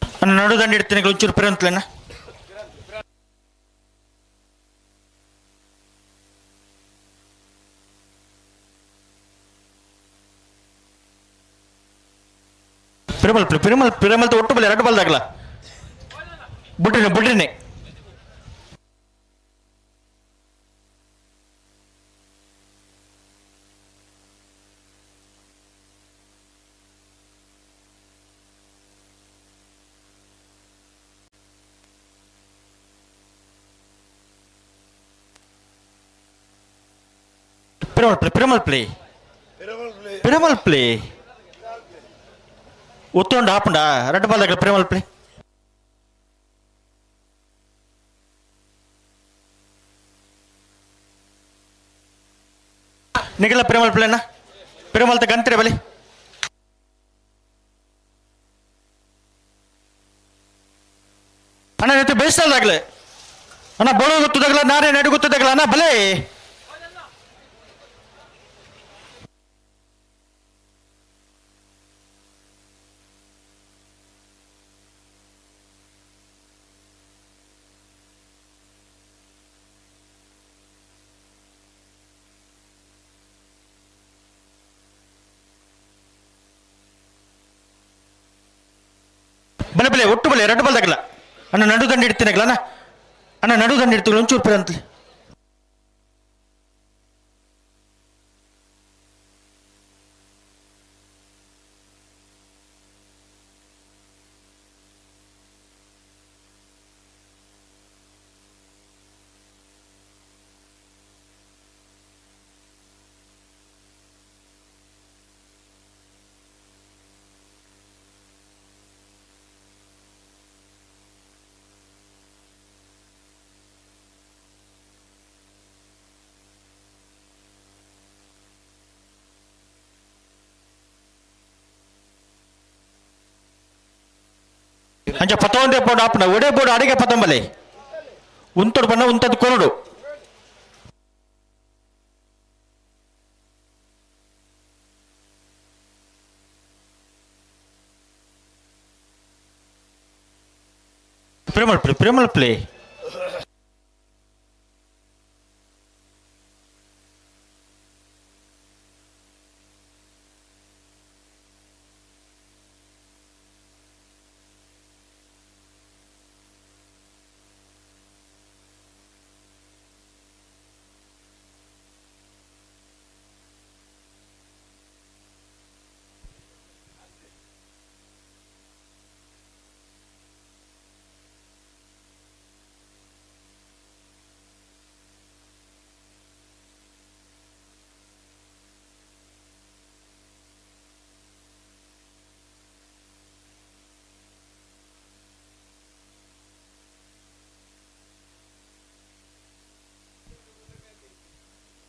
ಅಣ್ಣ ನಡು ದಂಡ ಇಡ್ತೀನಿ ಒಂಚೂರು ಪ್ರೇಂತಲೇನ ಪಿರಮಲ್ ಪಿರಮಲ್ ಪಿರಮಲ್ ಒಟ್ಟು ಬಲೆ ಎರಡು ಬಾಲ್ದಾಗಲ ಬುಡ್ರಿನೆ ಬುಡ್ರಿನೆ Piramal play Piramal play Piramal play ಒತ್ತೊಂಡು ಆಪುಂಡ ರೆಡ್ ಬಾಲ್ ದಾಗಲ ಪಿರಮಲ್ ಪ್ಲೇ ನಿಗಲ ಪಿರಮಲ್ ಪ್ಲೇನ ಪಿರಮಲ್ ಗಂತ್ರೆ ಬಲಿ ಅಣ್ಣ ನೆತ್ತ ಬೇಸಲ್ದಾಗಲೇ ಅಣ್ಣ ಬೋಳು ಗೊತ್ತದಾಗಲ ನಾರೇ ನಡು ಗೊತ್ತದಾಗಲ ಅಣ್ಣ ಬಲೆ ಬಲೆ ಬಲೆ ಒಟ್ಟು ಬಲೆ ಎರಡು ಬಾಲ್ದಾಗಲ ಅಣ್ಣ ನಡು ದಂಡ ಇಡ್ತೀನಗ್ಲ ಅಣ್ಣ ಅಣ್ಣ ನಡು ದಂಡ ಇಡ್ತೀವಿ ಒಂಚೂರು ಪರ ಅಂತಲಿ ಅಂಚ ಪತೊಂದೆ ಬೋರ್ಡ್ ಆಪನ ಒಡೆ ಬೋರ್ಡ್ ಅಡಿಗೆ ಪತಂಬಲೆ ಉಂತೊಡು ಬಣ್ಣ ಉಂತದ್ದು ಕೊರಡು ಪ್ರೇಮಲ್ ಪ್ಲೇ ಪ್ರೇಮಲ್ ಪ್ಲೇ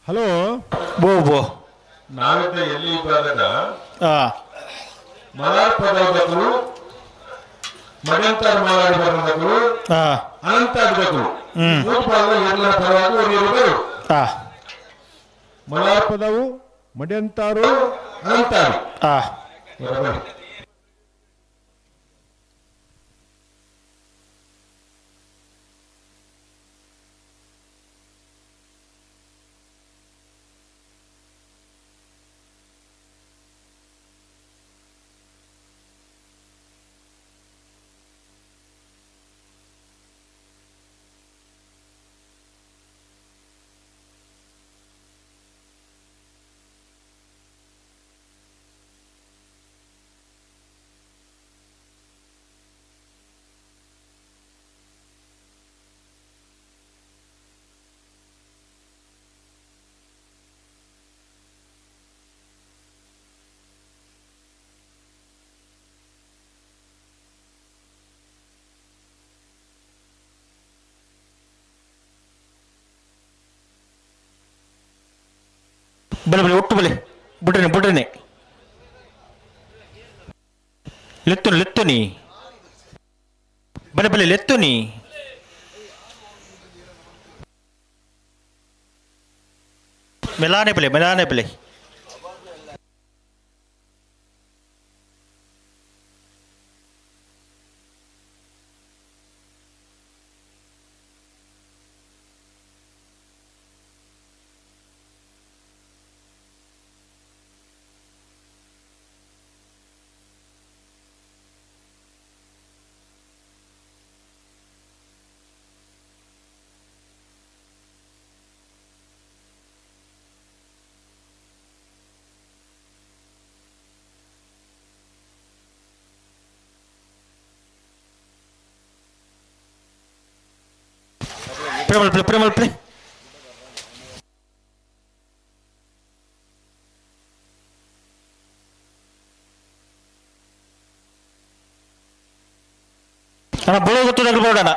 ಹಲೋ ಬೋ ಬೋ ನಾವಿದ್ದ ಎಲ್ಲಿ ಇದ್ದಾಗ ಮಲಾರ್ ಪದಗಳು ಮಡಂತಾರ್ ಮಲಾರ್ ಬದಗಳು ಅನಂತಾಡ್ಬೇಕು ಮಲಾರ್ ಪದವು ಮಡ್ಯಂತಾರು ಅನಂತಾರು. ಬಲೆ ಬಲೆ ಒಟ್ಟು ಬಲೆ ಬುಡ್ರನೆ ಬುಡ್ರನೆ ಲೆತ್ತುನಿ ಲೆತ್ತುನಿ ಬಲೆ ಬಲೆ ಲೆತ್ತುನಿ ಮೆಲಾನೆ ಬಲೆ ಮೆಲಾನೆ ಬಲೆ ಪ್ರೇಮಲ್ ಪ್ಲೇ ಪ್ರೇಮಲ್ ಪ್ಲೇ ಅಣ್ಣ ಬೋಳ ಗೊತ್ತದಾಗ ಬೋರ್ಡ್ ಅಣ್ಣ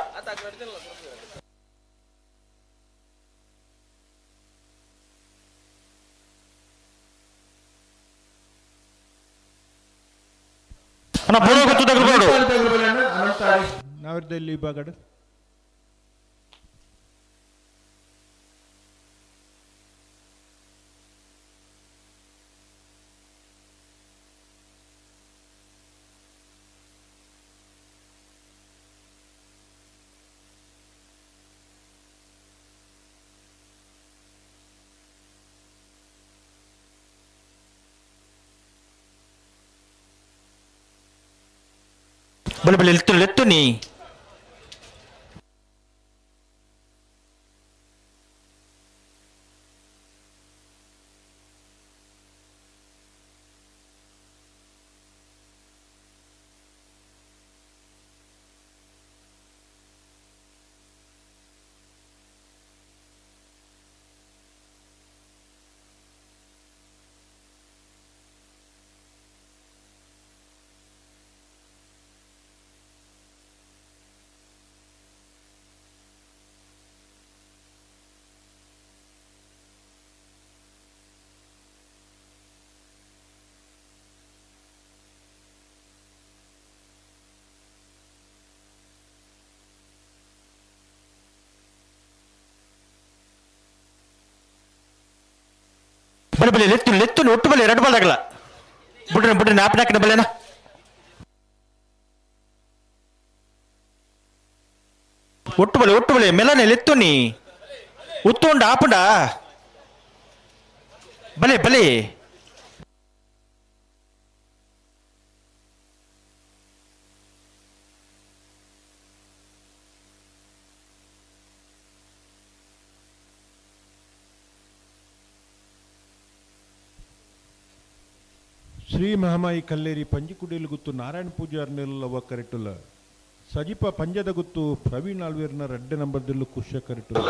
ಅಣ್ಣ ಬೋಳ ಗೊತ್ತದಾಗ ಬೋರ್ಡು. ನಾವಿದ್ದ ಇಲ್ಲಿ ಬಾಗಡು ಬಲೆ ಬಲೆ ಎತ್ತು ಎತ್ತು ನೀ. ಬಲೆ ಬಲೆ ಲೆತ್ತು ಲೆತ್ತು ಒಟ್ಟು ಬಲೆ ಎರಡು ಬಾಲ್ ಬುಡ್ರಿ ಬುಡ್ರಿ ನಾಪನಾಕಿನ ಬಲೆನಾ. ಒಟ್ಟು ಬಲೆ ಒಟ್ಟು ಬಲೆ ಮೆಲನೆ ಲೆತ್ತು ನೀ ಉತ್ತುಂಡ ಆಪುಂಡ ಬಲೆ ಬಲೆ. ಶ್ರೀ ಮಹಾಮಾಯಿ ಕಲ್ಲೇರಿ ಪಂಜಿಕುಡಿಲು ಗುತ್ತು ನಾರಾಯಣ ಪೂಜಾರ್ ನೆಲ್ಲವ ಕರೆಟುಲ ಸಜಿಪ ಪಂಜದ ಗುತ್ತು ಪ್ರವೀಣ್ ಆಳ್ವೇರ್ನ ರಡ್ಡೆ ನಂಬರ್ದಲ್ಲೂ ಕುಶ ಕರೆಟುಲ.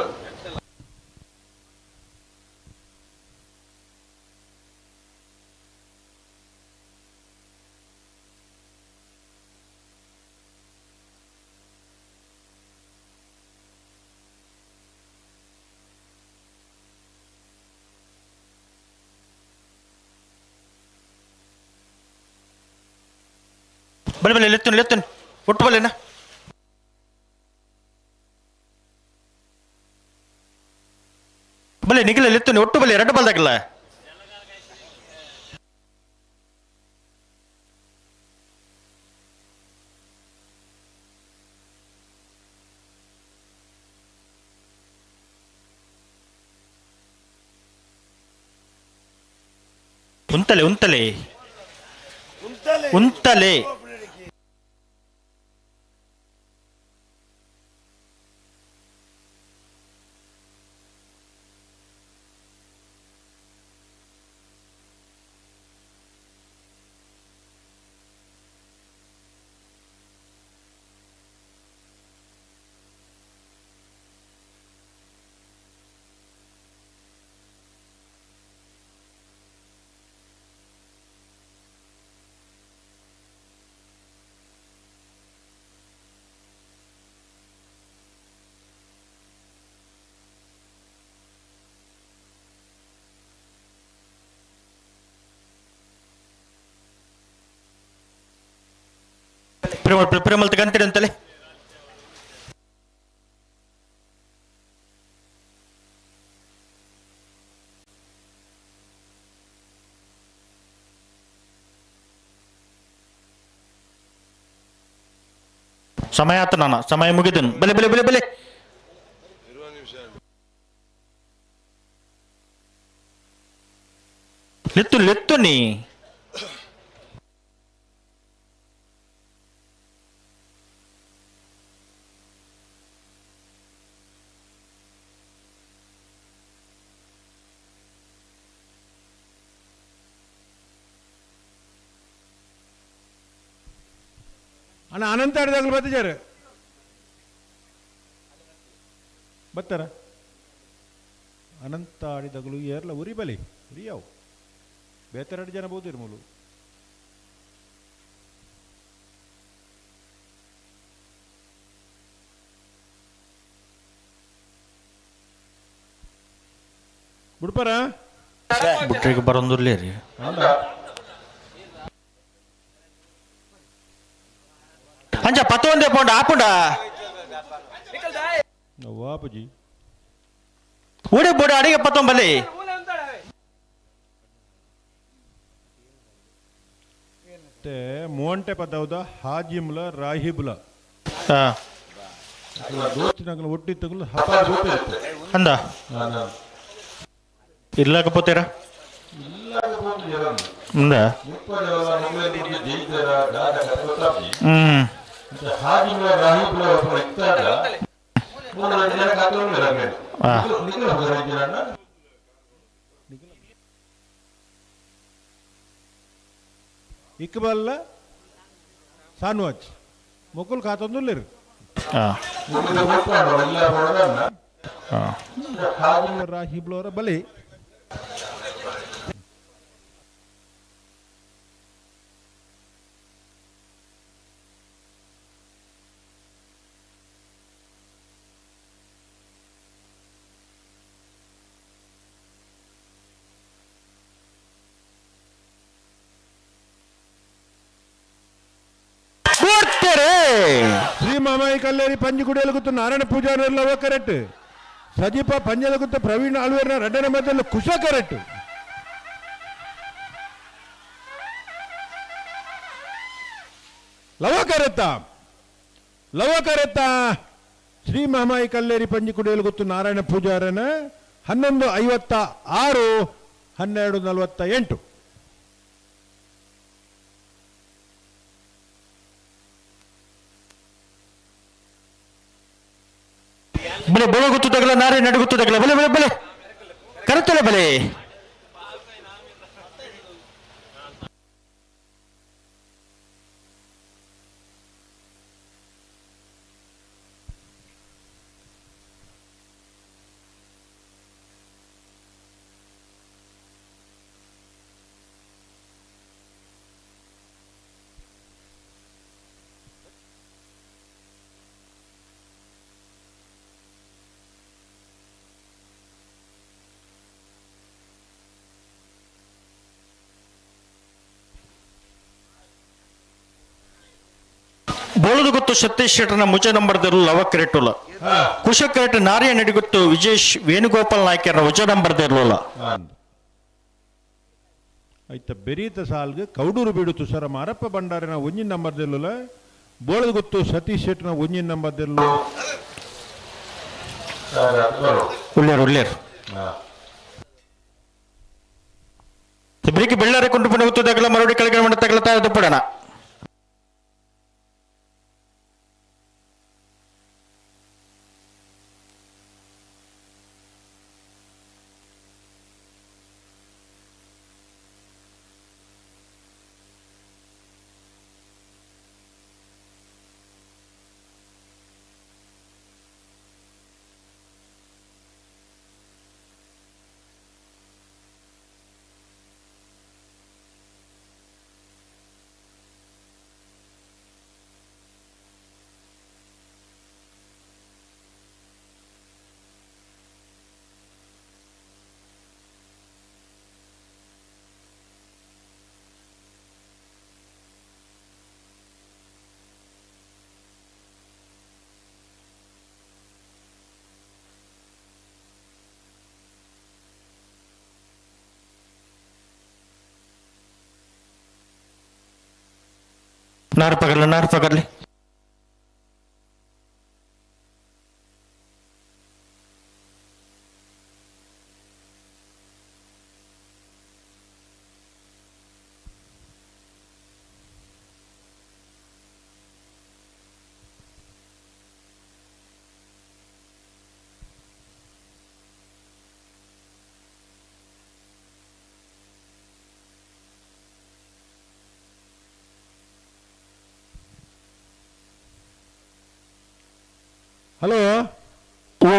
ಬಲೆ ಬಲೆ ಲೆತ್ತುನ್ ಲೆತ್ತುನ್ ಒಟ್ಟು ಬಲೆನಾ. ಬಲೆ ನಿಖಿಲ ಲೆತ್ತುನ್ ಒಟ್ಟು ಬಲೆ ಎರಡು ಬಾಲ್ದಾಗಲ್ಲ. ಉಂತಲೆ ಉಂತಲೆ ಉಂತಲೆ. ಪ್ರೇಮಲ್ ಕಂತಿಡಿ ಅಂತಲೇ. ಸಮಯ ಆತ ನಾನ ಸಮಯ ಮುಗಿದನು. ಬಲೆ ಬಲೆ ಬಲೆ ಬಲೆ. ಲೆತ್ತು ಲೆತ್ತು ನೀ. ಅಣ್ಣ ಅನಂತ ಆಡಿದಾಗಲೂ ಬತ್ತಿದ್ದಾರೆ ಬತ್ತಾರ ಅನಂತ ಆಡಿದಾಗಲೂ ಏರ್ಲ ಉರಿ ಬಲಿ ಉರಿಯಾವು ಬೇತೆರಡು ಜನ ಬೋದಿರು ಮೂಲು. ಬಿಡ್ಪಾರ ಬಿಟ್ರಿಗೆ ಬರೋಂದುರ್ಲಿ ರೀ. ಅಂಚ ಪತ್ತೊಂದೇ ಪೋಂಡ ಆಪುಂಡ ವಾಪುಜಿ ಉಡೆ ಬೋಡ ಅಡಿಗೆ ಪತ್ತೊಂಬಲ್ಲಿ. ಮತ್ತೆ ಮೂವಂಟೆ ಪದೌದ ಹಾಜಿಮ್ಲ ರಾಹಿಬ್ಲ ದೋಸ್ತಿನಾಗಲ ಒಟ್ಟಿ ತಗಲು ಹಪ ಅಂದ ಇರ್ಲಾಕ ಪೋತೀರ ಅಂದ. ಹ್ಮ್ ಇಕ್ಬಾಲ್ ಸಾನ್ವಾಜ್ ಮೊಕುಲ್ ಖಾತೊಂದುಲ್ಲೇರು ರಾಹಿಬ್ಲವರ ಬಲಿ. ಶ್ರೀ ಮಾಮಾಯಿ ಕಲ್ಲೇರಿ ಪಂಜಿಗುಡಿಯಲ್ಲಿ ಗುತ್ತು ನಾರಾಯಣ ಪೂಜಾರಿ ಕರೆಕ್ಟ್. ಸಜೀಪ ಪಂಜದ ಗುತ್ತು ಪ್ರವೀಣ್ ಆಳ್ವೇರ್ನ ರಡ್ಡನ ಮಧ್ಯದಲ್ಲಿ ಕುಶ ಕರೆಕ್ಟ್. ಲವಕರೆತ್ತ ಲವಕರೆತ್ತ ಶ್ರೀ ಮಹಮಾಯಿ ಕಲ್ಲೇರಿ ಪಂಜಿಕುಡಿಯಲ್ಲಿ ಗೊತ್ತು ನಾರಾಯಣ ಪೂಜಾರನ 11:56 12:48. ಬಲೆ ಬೊಳ ಗೊತ್ತು ತಗಲ ನಾರೇ ನಡುಗುತ್ತು ತಗಲ ಬಲೆ ಬಲೆ ಬಲೆ ಕರೆತಲೆ ಬಲೆ. ಬೋಳದು ಗೊತ್ತು ಸತೀಶ್ ಶೆಟ್ಟರ್ನ ಮುಜ ನಂಬರ್ದರು ಲವ ಕ್ರೇಟುಲ ಕುಶ ಕ್ರೇಟ್ ನಾರಿಯ ನಡಿಗೊತ್ತು ವಿಜೇಶ್ ವೇಣುಗೋಪಾಲ್ ನಾಯ್ಕರ್ನ ಉಜ ನಂಬರ್ದಿರ್ಲಲ್ಲ. ಐತ ಬೆರೀತ ಸಾಲ್ಗೆ ಕೌಡೂರು ಬೀಡು ತುಷಾರ ಮಾರಪ್ಪ ಭಂಡಾರಿನ ಒಂಜಿನ ನಂಬರ್ದಿಲ್ಲಲ್ಲ. ಬೋಳದು ಗೊತ್ತು ಸತೀಶ್ ಶೆಟ್ಟರ್ನ ಒಂಜಿನ ನಂಬರ್ದಿಲ್ಲ. ಉಳ್ಳೇರು ಉಳ್ಳೇರು ಬೆಳಿಗ್ಗೆ ಬೆಳ್ಳಾರೆ ಕೊಂಡು ಪುಣ ತಗಲ ಮರಡಿ ಕೆಳಗೆ ಮಣ್ಣ ತಗಲ ತಾಯದು ಪಡಣ. नार पकड़ नार पकड़ ले। ಹಲೋ ಓ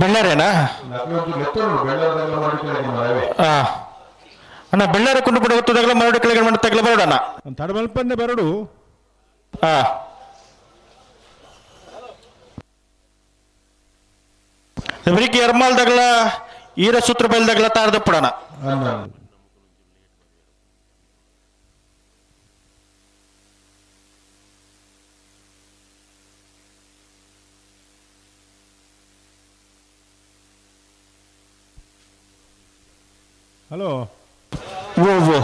ಬೆಳ್ಳಾರೇನಾ? ಅಣ್ಣ ಬೆಳ್ಳಾರೆ ಕುಂಡು ಬಿಡ ಗೊತ್ತದಾಗಲ ಮರಡು ಕೆಳಗೆ ಮಣ್ಣು ತಗಲ ಬರೋಣ. ತಡಮಲ್ಪನ್ನೆ ಬರಡು. ಹಾ ಬೆಳಿಗ್ಗೆ ಎರ್ಮಾಲ್ದಾಗಲ ಈರ ಸೂತ್ರ ಬೈಲ್ದಾಗಲ ತಾರದಪ್ಪಡಣ. ಹಲೋ ಓ ಓ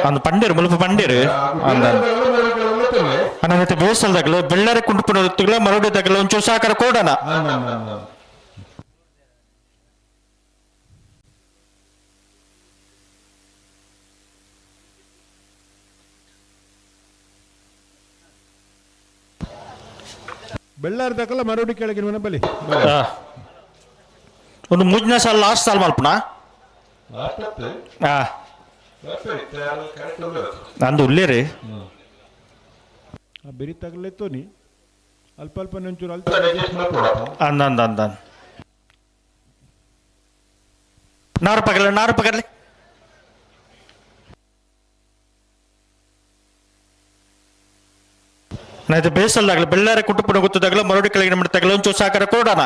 ಅಂದ್ ಪಂಡೇರು ಮುಲ್ಪ ಪಂಡೇರು ಅಂದ ಅನ್ನ ಬೇಸಲ್ದಾಗಲ ಬೆಳ್ಳಾರೆ ಕುಂಟುಪುಣ ಮರಡಿ ತಗಲ ಒಂಚೂರು ಸಹಕಾರ ಕೊಡೋಣ. ಬೆಳ್ಳಾರ ತಕಲ ಮರಡಿ ಕೆಳಗಿನ ಬಲಿ. ಒಂದು ಮೂಜನೇ ಸಾಲ ಲಾಸ್ಟ್ ಸಾಲ ಮಲ್ಪಣ. ನಂದು ಉಳ್ಳೇರಿ ಬೆರಿ ತಗಲೆತ್ತೋ ನೀ ಅಲ್ಪ ಅಲ್ಪ ಒಂಚೂರು ಅಲ್ಪ ಅಂದ ಅಂದ ಅಂದ ನಾರು ಪಗಲ ನಾರು ಪಗರ್ಲಿ. ನೈತೆ ಬೇಸಲ್ದಾಗಲ ಬೆಳ್ಳಾರೆ ಕುಟುಂಬ ಗೊತ್ತದಾಗಲ ಮರಡಿ ಕೆಳಗಿನ ಮಟ್ಟ ತಗಲ ಒಂಚೂರು ಸಹಕಾರ ಕೊಡೋಣ.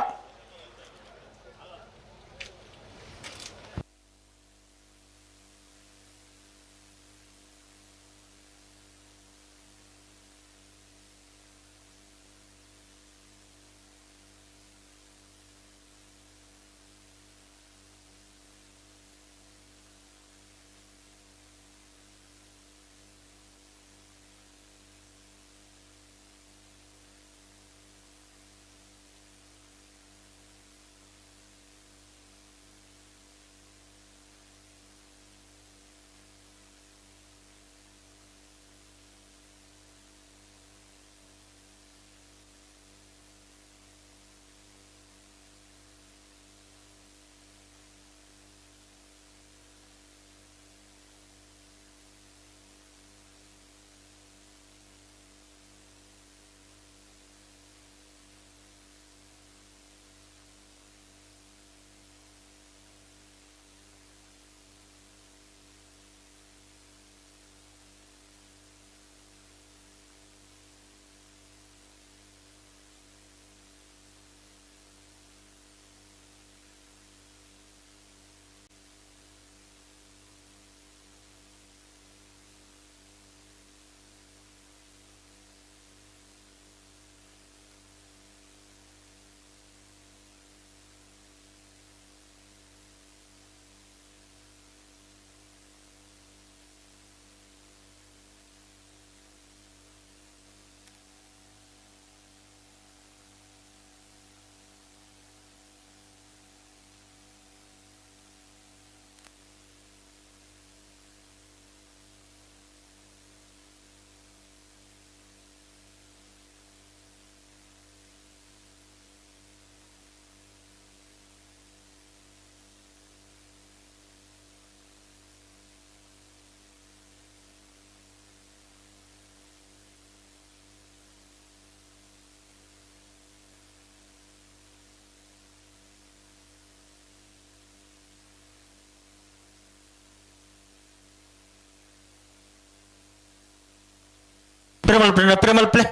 ಪಿರಮಲ್ ಪಿರಮಲ್ ಪ್ಲೇ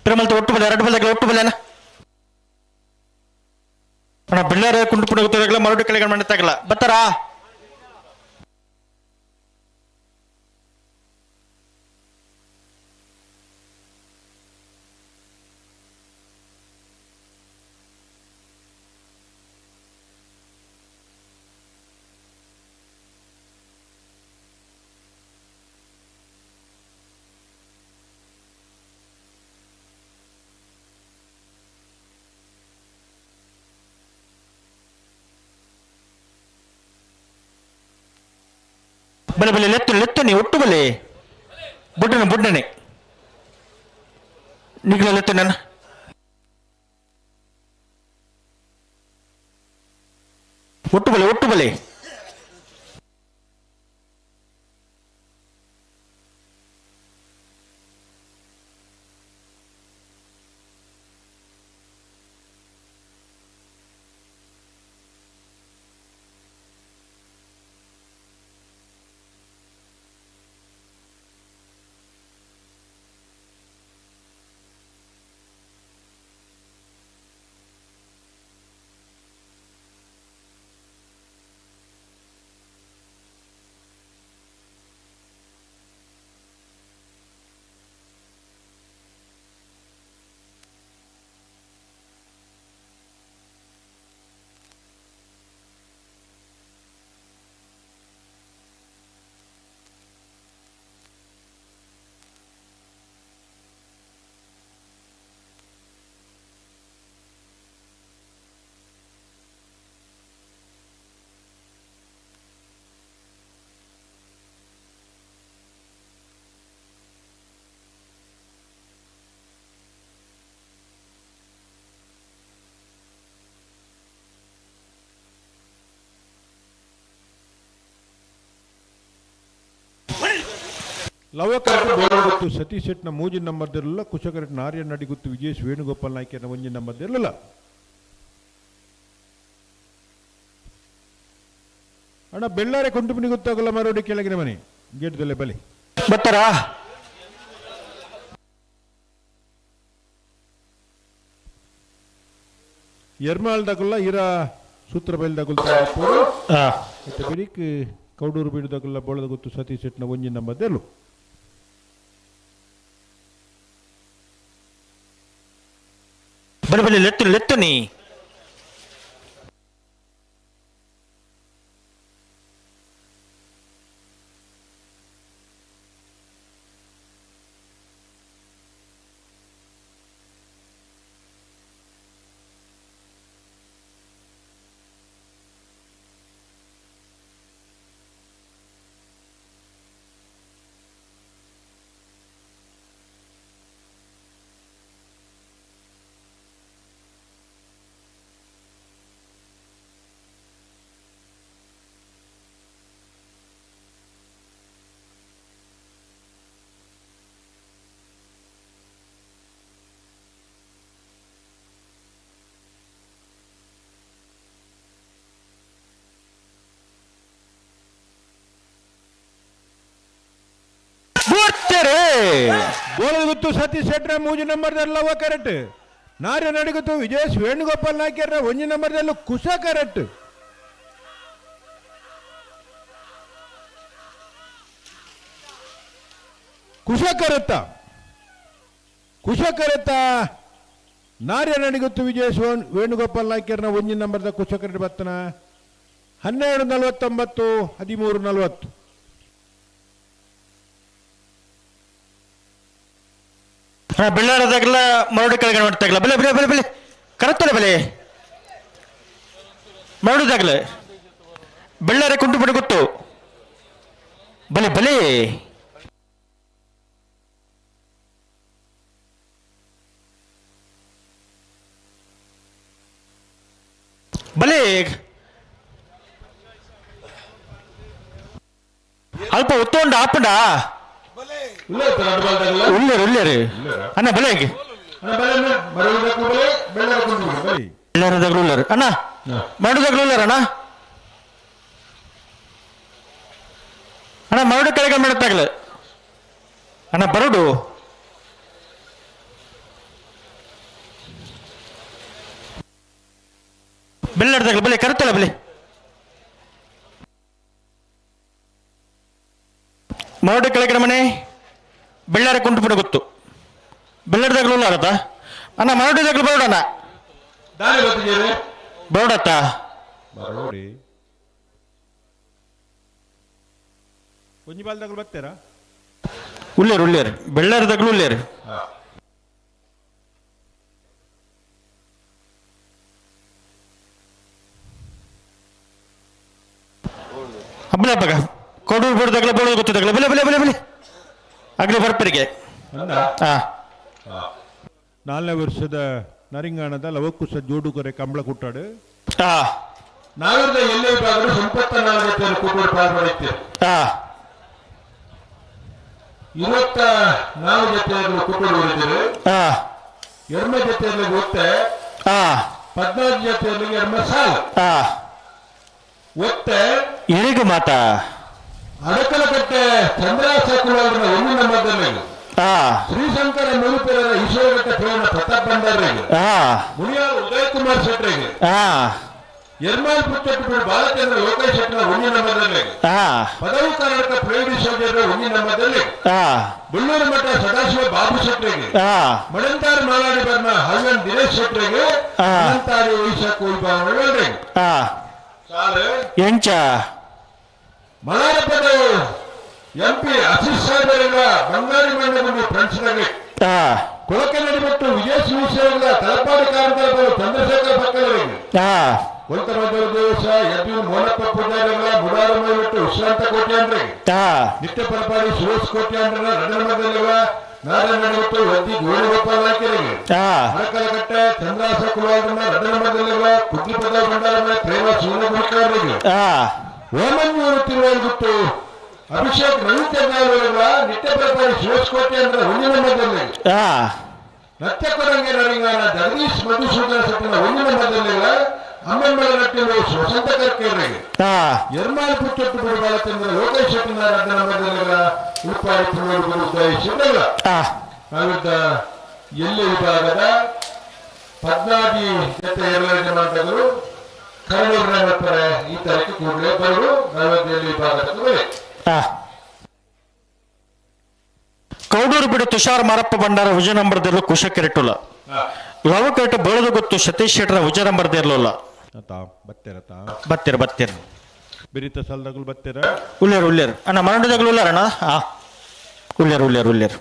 ಪಿರಮಲ್ ಒಟ್ಟು ಬಲೆ ಎರಡು ಬಲೆ ಒಟ್ಟು ಬಲೆ ಅಣ್ಣ ಬೆಳ್ಳಾರ ಕುಂಡು ಪುಡ ಗೊತ್ತಾಗಲ್ಲ ಮರಡು ಕೆಳಗಡೆ ಮಣ್ಣತ್ತಾಗಲ್ಲ ಬರ್ತಾರಾ ಬಲೆ ಬಲೆ ಲೆತ್ತು ಲೆತ್ತು ನೀ ಒಟ್ಟು ಬಲೆ ಬುಡ್ಡನೆ ಬುಡ್ಡನೆ ನಿಗ್ಲ ಲೆತ್ತು ನನ್ನ ಒಟ್ಟು ಬಲೆ ಒಟ್ಟು ಬಲೆ ಲವಕರೆಟ್ ಬೋಳಗುತ್ತು ಸತೀಶ್ ಶೆಟ್ನ ಮೂಜಿ ನಂಬರ್ದಿರಲಿಲ್ಲ ಕುಶಕರೆಟ್ ನಾರ್ಯ ನಡಿಗುತ್ತು ವಿಜೇಶ್ ವೇಣುಗೋಪಾಲ್ ನಾಯ್ಕನ ಒಂಜಿ ನಂಬರ್ದಿರಲಿಲ್ಲ. ಅಣ್ಣ ಬೆಳ್ಳಾರೆ ಕೊಂಡುಪುನಿ ಗೊತ್ತಾಗಲ್ಲ ಮರೋಡಿ ಕೆಳಗಿನ ಮನೆ ಗೇಟ್ದಲ್ಲೇ ಬಲಿ ಬರ್ತಾರಾ ಎರ್ಮಾಲ್ ದಗುಲ್ಲ ಇರ ಸೂತ್ರ ಬೈಲ್ ದಗುಲ್ ಮತ್ತೆ ಬಿಡಿಕ್ ಕೌಡೂರು ಬೀಡು ದಗುಲ್ಲ ಬೋಳದ ಗೊತ್ತು ಸತೀಶ್ ಶೆಟ್ನ ಒಂಜಿ ನಂಬರ್ದೆಲ್ಲು. ಬಲೆ ಬಲೆ ಲೆತ್ತು ಲೆತ್ತು ನೀ ಬೋಳಗುತ್ತು ಸತೀಶ್ ಶೆಟ್ರ ಮೂಜಿ ನಂಬರ್ದಲ್ಲ ಕರೆಕ್ಟ್ ನಾರ್ಯ ನಡಿಗುತ್ತು ವಿಜಯೇಶ್ ವೇಣುಗೋಪಾಲ್ ನಾಯ್ಕರ ಒಂಜಿ ನಂಬರ್ದಲ್ಲೂ ಕುಶ ಕರೆಕ್ಟ್. ಕುಶ ಕರೆತ್ತ ಕುಶ ಕರೆತ್ತ ನಾರ್ಯ ನಡಿಗುತ್ತು ವಿಜಯೇಶ್ ವೇಣುಗೋಪಾಲ್ ನಾಯ್ಕರ್ನ ಒಂಜಿ ನಂಬರ್ದ ಕುಶ ಕರೆಕ್ಟ್ ಬತ್ತನ 12:49 13:40. ಬೆಳ್ಳಾರದಾಗಲ ಮರಡು ಕೆಳಗಡೆ ಮಾಡ್ತಾಗಲ ಬೆಲೆ ಬೆಲೆ ಬೆಲೆ ಬೆಲೆ ಕರತ್ತಲ್ಲ ಬೆಲೆ ಮರಡುದಾಗಲ ಬೆಳ್ಳಾರೆ ಕುಂಟು ಬಿಡು ಗೊತ್ತು ಬಲೆ ಬಲೆ ಬಲೆ ಅಲ್ಪ ಒತ್ತೊಂಡ ಆಪಂಡ ಉಳ್ಳೇರು ಉಳ್ಳೇರು ಅಣ್ಣ ಬಲೆ ಬೆಳ್ಳಾರದಾಗಲೂ ಉಳ್ಳಾರು ಅಣ್ಣ ಮರಡುದಾಗಲೂ ಉಳ್ಳಾರ ಅಣ್ಣ ಅಣ್ಣ ಮರಡು ಕೆಳಗೆ ಮಾಡತ್ತಾಗಲ ಅಣ್ಣ ಬರಡು. ಬೆಳ್ಳಾರದಗಳು ಬಲೆ ಕರುತ್ತಲ್ಲ ಬಲೆ ಮರಡು ಕೆಳಗಿನ ಮನೆ ಬೆಳ್ಳಾರ ಕುಂಟುಪುಡ ಗೊತ್ತು ಬೆಳ್ಳಾರದಾಗಲೂ ಅಲ್ಲದ ಅಣ್ಣ ಮರಡುದಾಗಲೂ ಬರೋಡಣ್ಣ ಬರೋಡತ್ತ ಬರೋಡಿ ಒಂಜಿ ಬಾಲ್ದಾಗಲು ಬರ್ತೀರಾ ಉಳ್ಳೇರು ಉಳ್ಳೇರು ಬೆಳ್ಳಾರದಾಗಲೂ ಉಳ್ಳೇರು ಹಬ್ಬಲ ಹಬ್ಬಗ ಕೊಡೂರು ಬೋರ್ದಾಗಲ ಬೋಳೋದು ಗೊತ್ತಿದ್ದಾಗಲ ಬಲೆ ಬಲೆ ಬಲೆ ಬಲೆ ಆಗಲೇ ಬರ್ಪರಿಗೆ ಹಾ ನಾಲ್ನೇ ವರ್ಷದ ನರಿಂಗಾಣದ ಲವಕುಶ ಜೋಡುಕೊರೆ ಕಂಬಳ ಕುಟ್ಟಾಡು ಹಾ ನಾಗರದ ಎಲ್ಲೇ ವಿಭಾಗದ ಸಂಪತ್ತ ನಾಲ್ಕು ಕೂಟೋಡು ಪಾಲ್ಪಡೆಯುತ್ತೀರಿ ಹಾ 24 ಜೊತೆಯಾಗಲು ಕೂಟೋಡು ಹೊಡಿತೀರಿ ಹಾ ಎರ್ಮ ಜೊತೆಯಲ್ಲಿ ಒತ್ತೆ ಹಾ 14 ಜೊತೆಯಲ್ಲಿ ಎರ್ಮ ಸಾಲು ಹಾ ಒತ್ತೆ ಎರಿಗು ಮಾತಾ ಅಡಕಲಕಟ್ಟೆ ಚಂದ್ರಾಸ ಕುಲಾಲನ ಒಂದು ನಂಬರ್ದಲ್ಲಿ ಹಾ ಶ್ರೀಶಂಕರ ಮುಳುಪೆರರ ಈಶ್ವರಘಟ್ಟ ಪ್ರೇರಣ ಪ್ರತಾಪ್ ಭಂಡಾರಿಗೆ ಹಾ ಮುನಿಯಾರು ಉದಯ್ ಕುಮಾರ್ ಶೆಟ್ಟರಿಗೆ ಹಾ ಎರ್ಮಾಲ್ ಪುತ್ತಟ್ಟು ಬಾಲಚಂದ್ರ ಲೋಕೇಶ್ ಶೆಟ್ಟರ ಒಂದು ನಂಬರ್ದಲ್ಲಿ ಹಾ ಪದವು ಕರ್ನಾಟಕ ಪ್ರೇರಣೆ ಸೌಜನ್ಯ ಒಂದು ನಂಬರ್ದಲ್ಲಿ ಹಾ ಬುಳ್ಳೂರು ಮಠ ಸದಾಶಿವ ಬಾಬು ಶೆಟ್ಟರಿಗೆ ಹಾ ಮಡಂತಾರ್ ಮಾಲಾಡಿ ಬರ್ನ ಹಲ್ವನ್ ದಿನೇಶ್ ಶೆಟ್ಟರಿಗೆ ಹಾ. ಅನಂತಾರಿ ವೈಶಾಖ ಉಲ್ಬಾವಳಿಗೆ ಹಾ ಸಾಲು ಎಂಚ ಮಲಾರಪದ ಎಂಪಿ ಆಶೀಶ್ ಸಾಹೇಬರಿಂದ ಬಂಗಾರಿ ಮಂಡಪದ ಫ್ರೆಂಡ್ಸ್ನಾಗೆ ಹಾ ಕೊಳಕೆ ನಡಿಬಿಟ್ಟು ವಿಜಯ ಶಿವಸೇವರ ತಲಪಾಡಿ ಕಾರಂತರ ಚಂದ್ರಶೇಖರ ಪಕ್ಕದವರಿಗೆ ಹಾ ಕೊಲ್ತರಾಜರ ದೇವಸ ಯದ್ಯು ಮೋನಪ್ಪ ಪೂಜಾರಿಗಳ ಮುಡಾರ ಮೇಲ್ಬಿಟ್ಟು ವಿಶ್ರಾಂತ ಕೋಟ್ಯಾಂಡ್ರಿಗೆ ಹಾ ನಿತ್ಯ ಪರಪಾಡಿ ಸುರೇಶ್ ಕೋಟ್ಯಾಂಡ್ರನ ರಡನಮದಲ್ಲಿರುವ ನಾರಾಯಣ ನಡಿಬಿಟ್ಟು ವದ್ದಿ ವೇಣುಗೋಪಾಲ ನಾಯ್ಕರಿಗೆ ಹಾ ಅರಕಲಕಟ್ಟೆ ಚಂದ್ರಾಸ ಕುಲಾಲರನ್ನ ರಡನಮದಲ್ಲಿರುವ ಕುದ್ಲಿಪದ ಭಂಡಾರನ ಪ್ರೇಮ ಶಿವನಗುರುಕರಿಗೆ ಹಾ ಓಮನ್ಯೂರು ತಿರುವಲ್ಗುತ್ತು ಅಭಿಷೇಕ್ ರವಿಚಂದ್ರ ನಿತ್ಯ ಪ್ರಪಾಡಿ ಸುರೇಶ್ ಕೋಟೆ ಅಂದ್ರೆ ಒಂದಿನ ಮಧ್ಯದಲ್ಲಿ ಹಾ ನತ್ಯಕೊರಂಗೆ ನರಿಂಗಾನ ಜಗದೀಶ್ ಮಧುಸೂದನ ಸತ್ತಿನ ಒಂದಿನ ಮಧ್ಯದಲ್ಲಿ ಅಮ್ಮನ್ಮಲ ನಟ್ಟಿರುವ ವಸಂತ ಕರ್ಕೇರಿಗೆ ಹಾ ಎರ್ಮಾಲ್ ಪುತ್ತೊಟ್ಟು ಬಿಡು ಬಾಲಚಂದ್ರ ಲೋಕೇಶ್ ಶೆಟ್ಟಿನ ಮಧ್ಯದಲ್ಲಿ ಉಪ್ಪಾರಿ ಪುನರ್ ಉದಯ ಹಾ ನಾವಿದ್ದ ಎಲ್ಲಿ ವಿಭಾಗದ ಪದ್ನಾದಿ ಜೊತೆ ಎರಡು ಮಂಡಗಳು ಕರಡೂರಿನ ಮಾಡ್ತಾರೆ ಈ ತರಕ್ಕೆ ಕೂಡಲೇ ಬರಲು ನೈವೇದ್ಯ ವಿಭಾಗದ ಬೆಲೆ ಹಾ ಕೌಡೂರು ಬಿಡು ತುಷಾರ್ ಮಾರಪ್ಪ ಭಂಡಾರ ಹುಜ ನಂಬರ್ದಿರಲು ಕುಶ ಕೆರೆಟುಲ ಲವ ಕೆರೆಟು ಬೋಳದ ಗೊತ್ತು ಸತೀಶ್ ಶೆಟ್ಟರ ಹುಜ ನಂಬರ್ದಿರಲಿಲ್ಲ ಬತ್ತೀರತಾ ಬತ್ತೀರ ಬತ್ತೀರ ಬಿರಿತ ಸಲ್ದಗಳು ಬತ್ತೀರ ಉಳ್ಳೇರು ಉಳ್ಳೇರು ಅಣ್ಣ ಮರಂಡದಾಗಲು ಉಳ್ಳಾರಣ್ಣ ಹಾ ಉಳ್ಳೇರು ಉಳ್ಳೇರು ಉಳ್ಳೇರು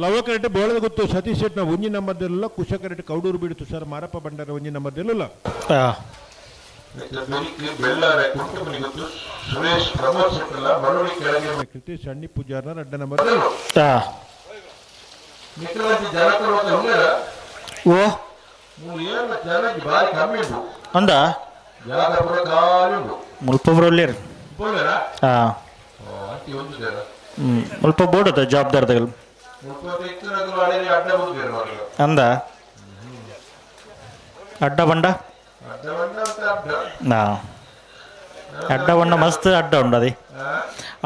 ಲವಕರೆಟ್ ಬೋಳದಗುತ್ತು ಸತೀಶ್ ಶೆಟ್ನ ಒಂಜಿ ನಂಬರ್ ದೆಲ್ಲ ಕುಶಕರೆಟ್ ಕೌಡೂರು ಬೀಡು ತುಷಾರ್ ಮಾರಪ್ಪ ಭಂಡಾರ ಒಂಜಿ ನಂಬರ್ ದೆಲ್ಲ ಕೃತಿ ಸಣ್ಣಿ ಪೂಜಾರ್ನ ರಡ್ಡ ನಂಬರ್ ಓ ಅಂದ ಮುಲ್ಪ ಬರೋಲ್ಲೇರು. ಹಾಂ, ಮುಲ್ಪ ಬೋರ್ಡ್ ಜವಾಬ್ದಾರದಗಳು ಅಂದ ಅಡ್ಡ ಬಂಡ. ಅಡ್ಡ ಬಂಡ ಮಸ್ತ್ ಅಡ್ಡ ಉಂಡು ಅದೇ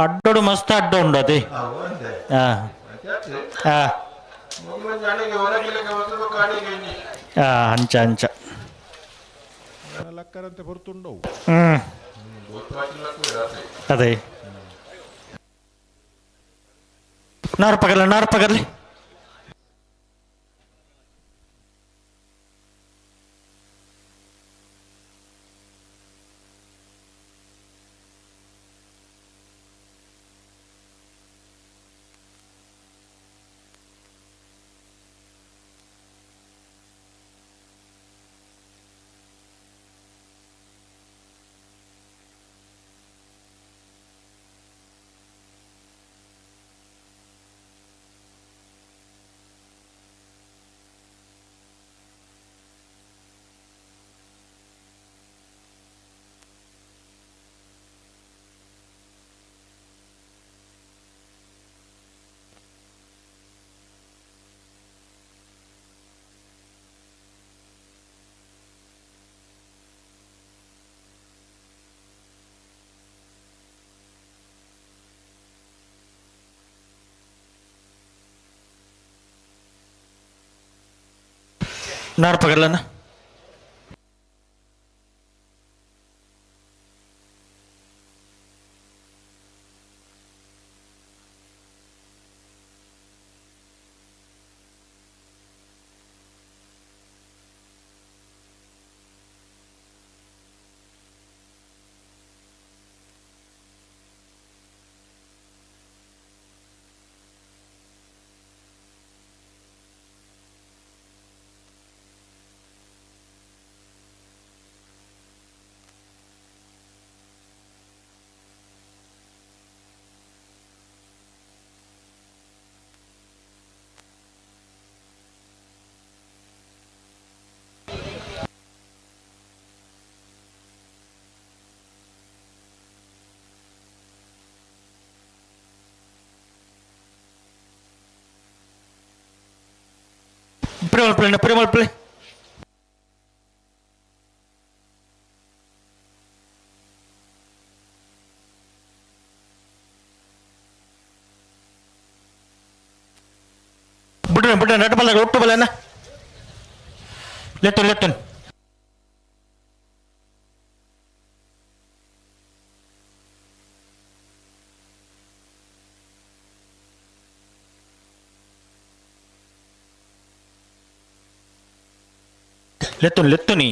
ಅಡ್ಡೋಡು ಮಸ್ತ್ ಅಡ್ಡ ಉಂಡು ಅದೇ. ಹಾಂ ಹಾಂ ಹಾಂ, ಅಂಚ ಅಂಚ ಲಕ್ಕರಂತೆ ಹೊರತುಂಡವು. ಹ್ಞೂ ಅದೇ ನಾರು ಪಗರ್ಲಿ ನಾರು ಪಗರ್ಲಿ. ನಾರು ಪಗರ್ಲನ. ಪ್ರೇಮಲ್ ಪ್ರೇಮಲ್ ಪ್ಲೇ. ಬಿಡ್ರಿ ಬಿಡ್ರಿ ನಟ್ ಬಲ್ಲ ಒಟ್ಟು ಬಲ್ಲನ ಲೆತ್ತನ್ ಲೆತ್ತನ್. ಲೆತ್ತುನ್ ಲೆತ್ತುನಿ.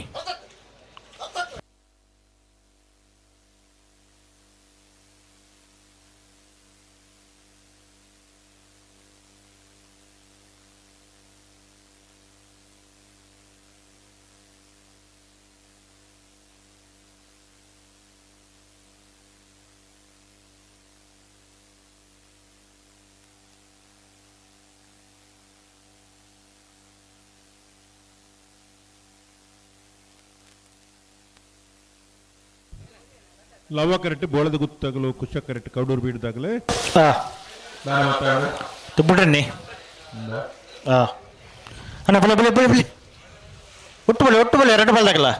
ಲವ ಕರೆಕ್ಟ್ ಬೋಳದ ಗುತ್ತಾಗಲು ಕುಶ ಕರೆಕ್ಟ್ ಕೌಡೂರು ಬೀಡ್ದಾಗಲೇ ಬಿಡ್ರಿ. ಹಾಂ ಅಣ್ಣ ಬಲೆ ಬಲೆ ಬಲೆ ಬಲೆ ಒಟ್ಟು ಬಲೆ ಒಟ್ಟು ಬಲೆ ಎರಡು ಬಲ್ದಾಗಲ್ಲ.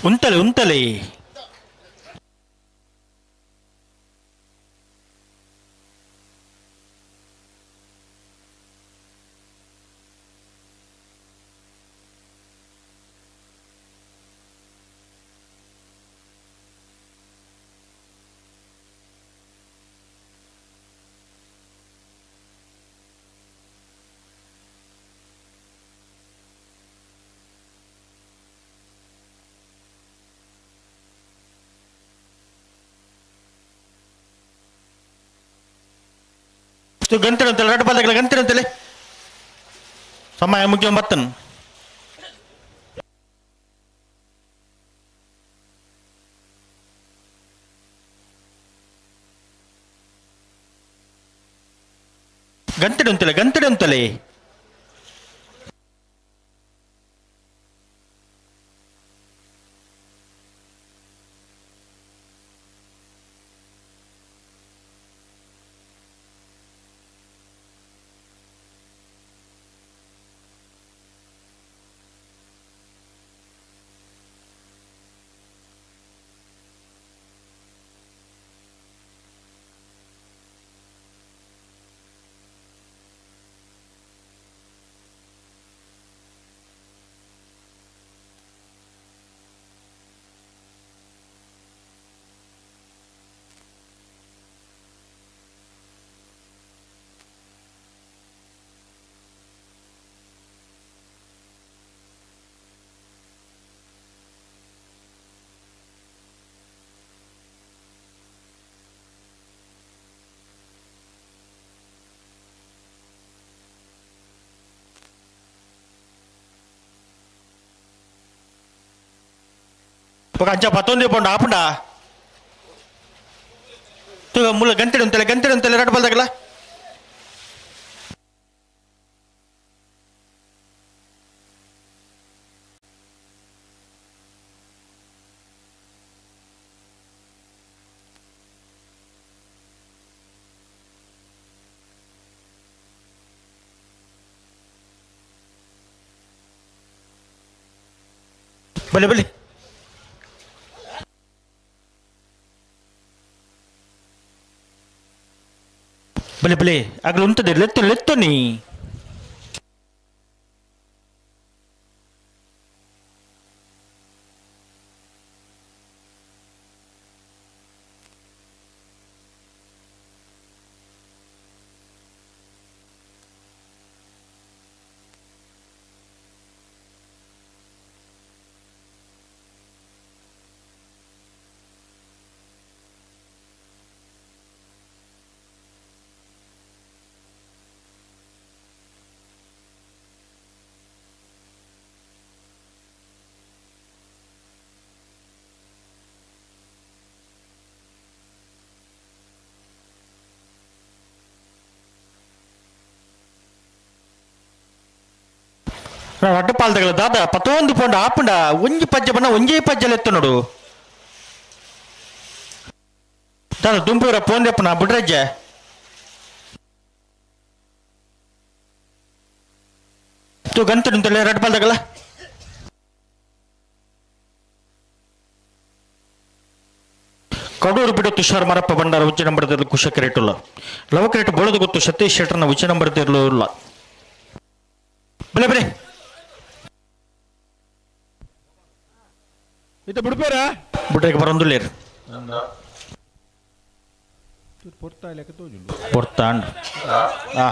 ಉಂತಲೆ ಉಂತಲೆ ಗಂಟೆ ಅಂತಲ್ಲ ರಡ್ಡು ಬಾಲ್ದಾಗಲ ಗಂಟೆ ಅಂತಲೇ ಸಮಯ ಮುಗಿಯೋ ಬತ್ತನ್ ಗಂಟೆ ಅಂತಲೇ ಗಂಟೆ ಅಂತಲೇ ಅಂಚ ಪತ್ತೊಂದು ಪೋಂಡು ಆಪುಂಡ ತೂ ಮುಲ್ಲ ಗಂಟೆ ಅಂತಲೆ ಗಂಟೆ ಅಂತಲೆ ರಡ್ಡು ಬಾಲ್ದಾಗಲ ಬಲೆ ಬಲೆ ಬಲೆ ಬಲೆ ಆಗಲು ಉಂಟದೆ ಲೆತ್ತು ಲೆತ್ತು ನೀ ರಡ್ಡು ಪಾಲ್ದಗಳ ದಾದ ಪತ್ತೊಂದು ಪೋಂಡ ಆಪುಂಡ ಒಂಜಿ ಪಜ್ಜೆ ಬಣ್ಣ ಒಂಜೇ ಪಜ್ಜೆ ಎತ್ತು ನೋಡು ದಾದ ದುಂಪೂರ ಪೋಂದೆಪ್ಪನ ಬುಡ್ರಜ್ಜೆ ತೂ ಗಂತು ನಿಂತಲೆ ರಡ್ಡು ಪಾಲ್ದಗಳ ಕಡೂರು ಬಿಡು ತುಷಾರ್ ಮರಪ್ಪ ಭಂಡಾರ ಉಚ್ಚ ನಂಬರ್ದಿರಲು ಕುಶ ಕ್ರೇಟುಲ್ಲ ಲವ ಕ್ರೇಟ್ ಬೋಳದು ಗೊತ್ತು ಸತೀಶ್ ಶೆಟ್ಟರ್ನ ಉಚ್ಚ ನಂಬರ್ದಿರಲು ಇಲ್ಲ ಬಲೆ ಬಲೆ ಇತ್ತ ಬಿಡ್ಪೇರಾ ಬುಡ್ರೆಗೆ ಬರೊಂದುಲ್ಲೇರು ಪೊರ್ತಾ ಲೆಕ್ಕ ತೋಜುಂಡು ಪೊರ್ತಾಂಡ್ ಆ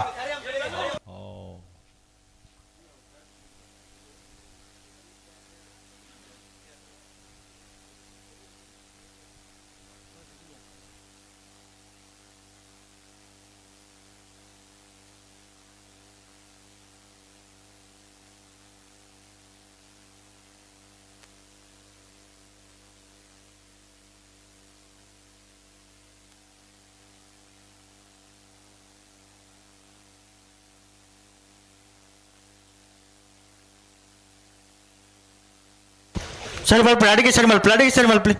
ಸರಿ ಮಲ್ಪಲಿ ಅಡಿಗೆ ಸರಿ ಮಲ್ಪಲಿ ಅಡಿಗೆ ಸರಿ ಮಲ್ಪಲಿ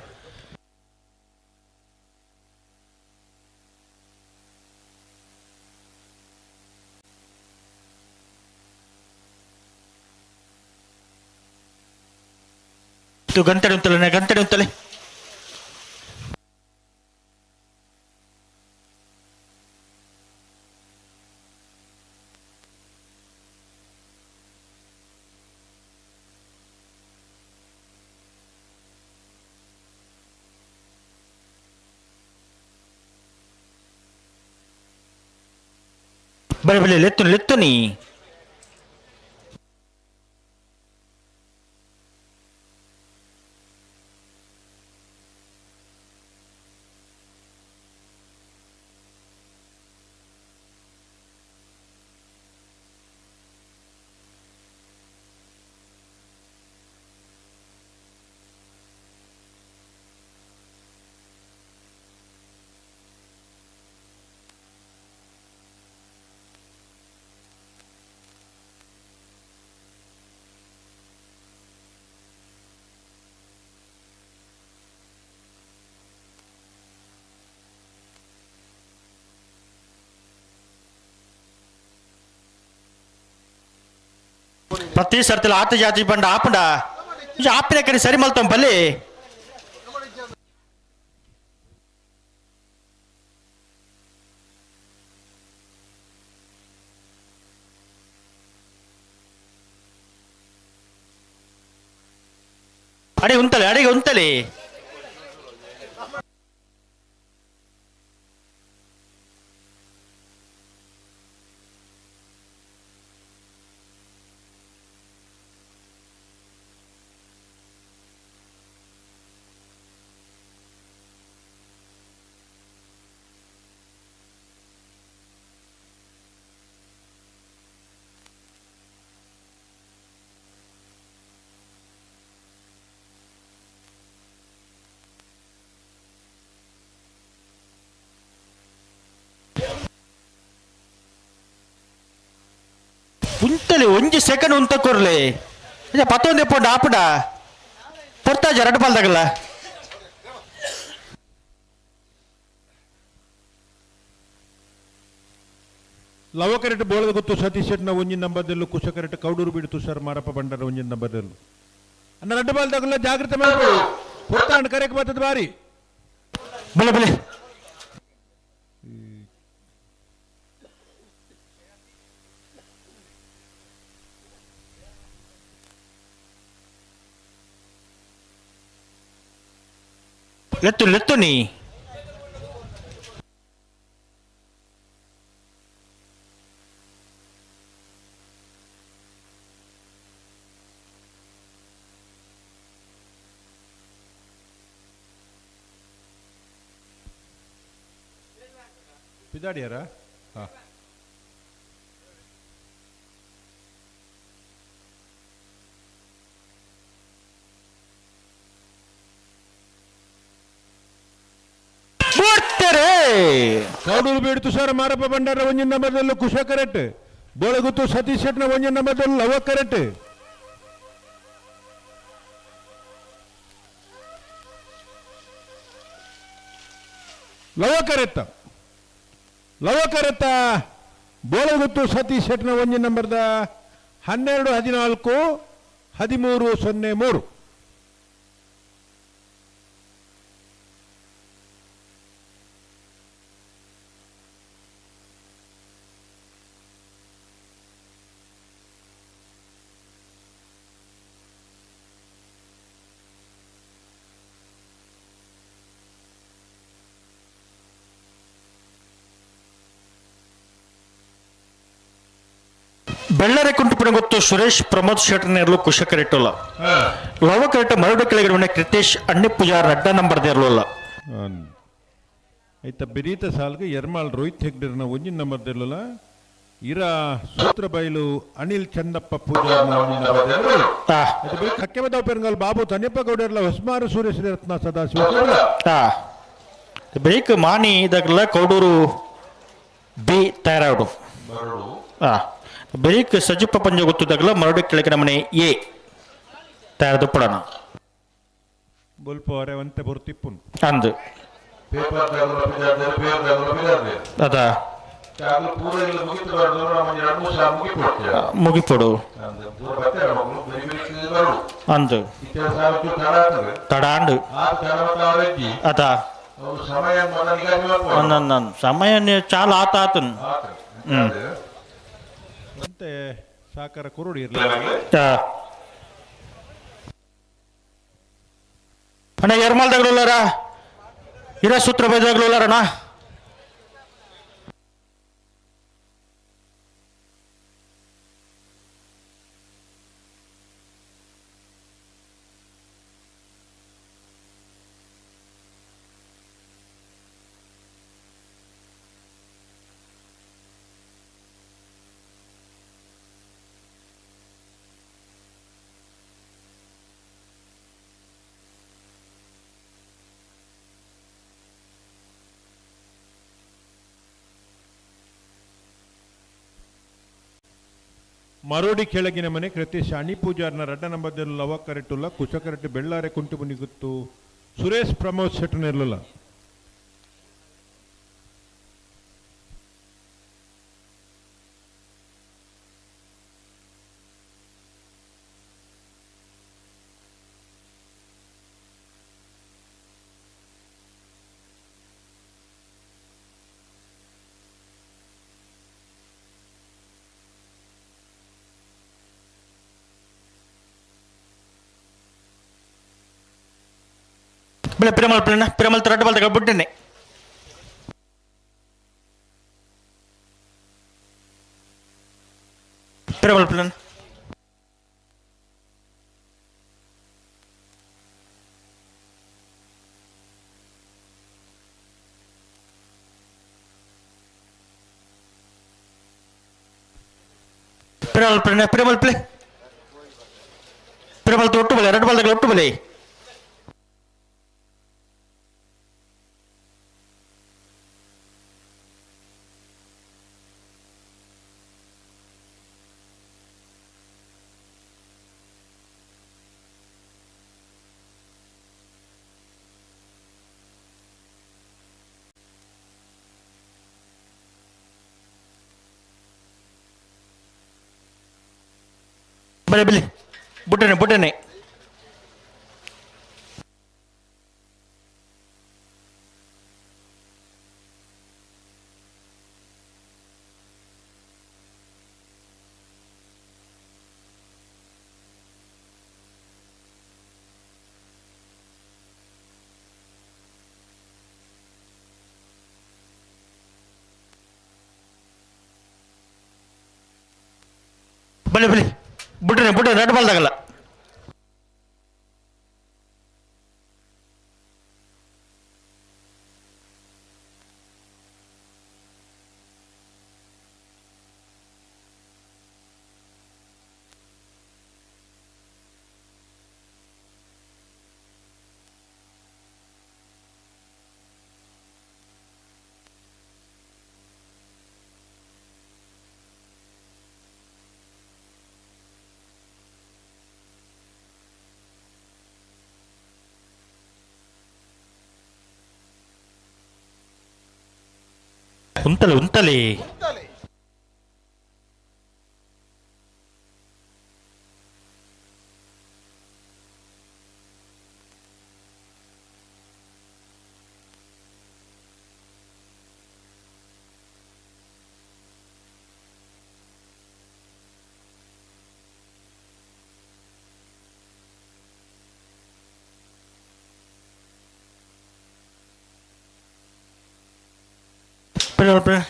ಗಂಟೆ ಉಂತಲೆ ಗಂಟೆ ಉಂತಲೆ ಬಲೆ ಬಲೆ ಲೆತ್ತು ಲೆತ್ತು ನೀ ಪ್ರತಿ ಸರ್ತಿಲ ಆತ ಜಾತಿ ಬಂಡ ಆಪಂಡ ಆಪಿನ ಕಡೆ ಸರಿ ಮಲ್ತಂ ಬಲ್ಲಿ ಅಡಿ ಉಂತಲೆ ಅಡಿಗೆ ಉಂತಲೆ ಉಂತಲೆ ಒಂಜಿ ಸೆಕೆಂಡ್ ಉಂತ ಕೊರ್ಲೆ ಪತ್ತೊಂದು ಪೊಂಡು ಆಪುಡ ಪೊರ್ತಾಜ ರಡ್ಡು ಪಾಲ್ದಾಗಲ್ಲ ಲವಕರೆಟ್ ಬೋಳದ ಗೊತ್ತು ಸತೀಶ್ ಶೆಟ್ನ ಒಂಜಿನ ನಂಬರ್ದಲ್ಲೂ ಕುಶಕರೆಟ್ ಕೌಡೂರು ಬೀಡು ತುಷಾರ್ ಮಾರಪ್ಪ ಬಂಡರ ಒಂಜಿನ ನಂಬರ್ದಲ್ಲೂ ಅನ್ನ ರಡ್ಡು ಬಾಲ್ದಾಗಲ್ಲ ಜಾಗ್ರತೆ ಮಾಡ್ಬೋದು ಪೊರ್ತಾಂಡ್ ಕರೆಕ್ ಬರ್ತದ ಬಾರಿ ಬಲೆ ಬಲೆ ಲೆತ್ತು ಲೆತ್ತು ನೀ ಪಿದಾಡಿಯಾರ ಹಾ ಕೌಡೂರು ಬೀಡು ತುಷಾರ ಮಾರಪ್ಪ ಭಂಡಾರ ಒಂಜಿನ ನಂಬರ್ದಲ್ಲೂ ಕುಶ ಕರೆಕ್ಟ್ ಬೋಳಗುತ್ತು ಸತೀಶ್ ಶೆಟ್ನ ಒಂಜಿನ ನಂಬರ್ದಲ್ಲೂ ಲವ ಕರೆಕ್ಟ್ ಲವ ಕರೆತ್ತ ಲವ ಕರೆತ್ತ ಬೋಳಗುತ್ತು ಸತೀಶ್ ಶೆಟ್ನ ಒಂಜಿನ ನಂಬರ್ದ 12 14 13 0 3. ಬೆಳ್ಳರೆ ಕುಂಟುಪುಣ ಗೊತ್ತು ಸುರೇಶ್ ಪ್ರಮೋದ್ ಶೆಟ್ಟರ್ನೇರ್ಲು ಕುಶಕರಿಟ್ಟಲ್ಲ ಲವಕರೆಟ್ಟ ಮರಡು ಕೆಳಗಡೆ ಕೃತೇಶ್ ಅಣ್ಣಿ ಪೂಜಾರ್ ಅಡ್ಡ ನಂಬರ್ ದೇರ್ಲಲ್ಲ ಐತ ಬಿರೀತ ಸಾಲ್ಗೆ ಎರ್ಮಾಳ್ ರೋಹಿತ್ ಹೆಗ್ಡೆರ್ನ ಒಂಜಿನ ನಂಬರ್ ದೇರ್ಲಲ್ಲ ಇರ ಸೂತ್ರ ಬೈಲು ಅನಿಲ್ ಚಂದಪ್ಪ ಪೂಜಾರ್ನ ಒಂಜಿನ ನಂಬರ್ ದೇರ್ಲು ಕಕ್ಕೆಮದವ್ ಪೆರಂಗಲ್ ಬಾಬು ತನ್ಯಪ್ಪ ಗೌಡರ್ಲ ಹೊಸ್ಮಾರು ಸೂರ್ಯಶ್ರೀ ರತ್ನ ಸದಾಶಿವ ಬ್ರೇಕ್ ಮಾನಿ ಇದಕ್ಕೆಲ್ಲ ಕೌಡೂರು ಬಿ ತಯಾರಾಡು ಬ್ರೇಕ್ ಸಜಿಪ್ಪ ಪಂಜ ಗೊತ್ತದಾಗಲ ಮರಡು ಕೆಳಗಿನ ಮನೆ ಎ ತಯಾರದು ಪಡೋಣ ಬೊಲ್ಪ ಅರೆ ಬರುತ್ತಿಪ್ಪುನ್ ಅಂದು ಅದ. ಮುಗಿಪೊಡು ಅಂದು ತಡಾಂಡು ಅತ ಸಮಯ ಚಾಲ ಆತ ಆತನ್. ಮತ್ತೆ ಸಾಕಾರ ಕುರುಡಿ ಇರಲಿ. ಅಣ್ಣ ಎರ್ಮಾಲ್ದಾಗಲುಲ್ಲಾರ ಇರೋ ಸೂತ್ರ ಬೈದಾಗಲುಲ್ಲಾರಣ್ಣ. ಮರೋಡಿ ಕೆಳಗಿನ ಮನೆ ಕೃತಿ ಶಾಣಿ ಪೂಜಾರ್ನ ರಡ್ಡ ನಂಬದಲ್ಲಿ ಲವ ಕರೆಟುಲ್ಲ ಕುಶಕರೆಟ್ಟು ಬೆಳ್ಳಾರೆ ಕುಂಟು ಮುನಿಗುತ್ತು ಸುರೇಶ್ ಪ್ರಮೋದ್ ಶೆಟ್ಟನಿರ್ಲಿಲ್ಲ. ಬಿಳೆ ಪಿರಮಲ್ ಪಿರಣ ಪಿರಮಲ್ ತರಟ ಬಲ್ದ ಬಿಟ್ಟನೆ ಪಿರಮಲ್ ಪಿರಣ ಪಿರಮಲ್ ಪಿರಣ ಪಿರಮಲ್ ಪ್ಲೇ ಪಿರಮಲ್ ಒಟ್ಟು ಬಲೆ ಎರಡು ಬಲ್ದ ಒಟ್ಟು ಬಲೆ ಬಲೆ ಬಲೆ ಬುಟ್ಟನೆ ಬುಟ್ಟನೆ ಬಲೆ ಬಲೆ ಬುಟ್ಟನೆ ಬುಟ್ಟನೆ ರೆಡ್ ಬಾಲ್ದಾಗಲ್ಲ ಉಂತಲೆ ಉಂತಲೆ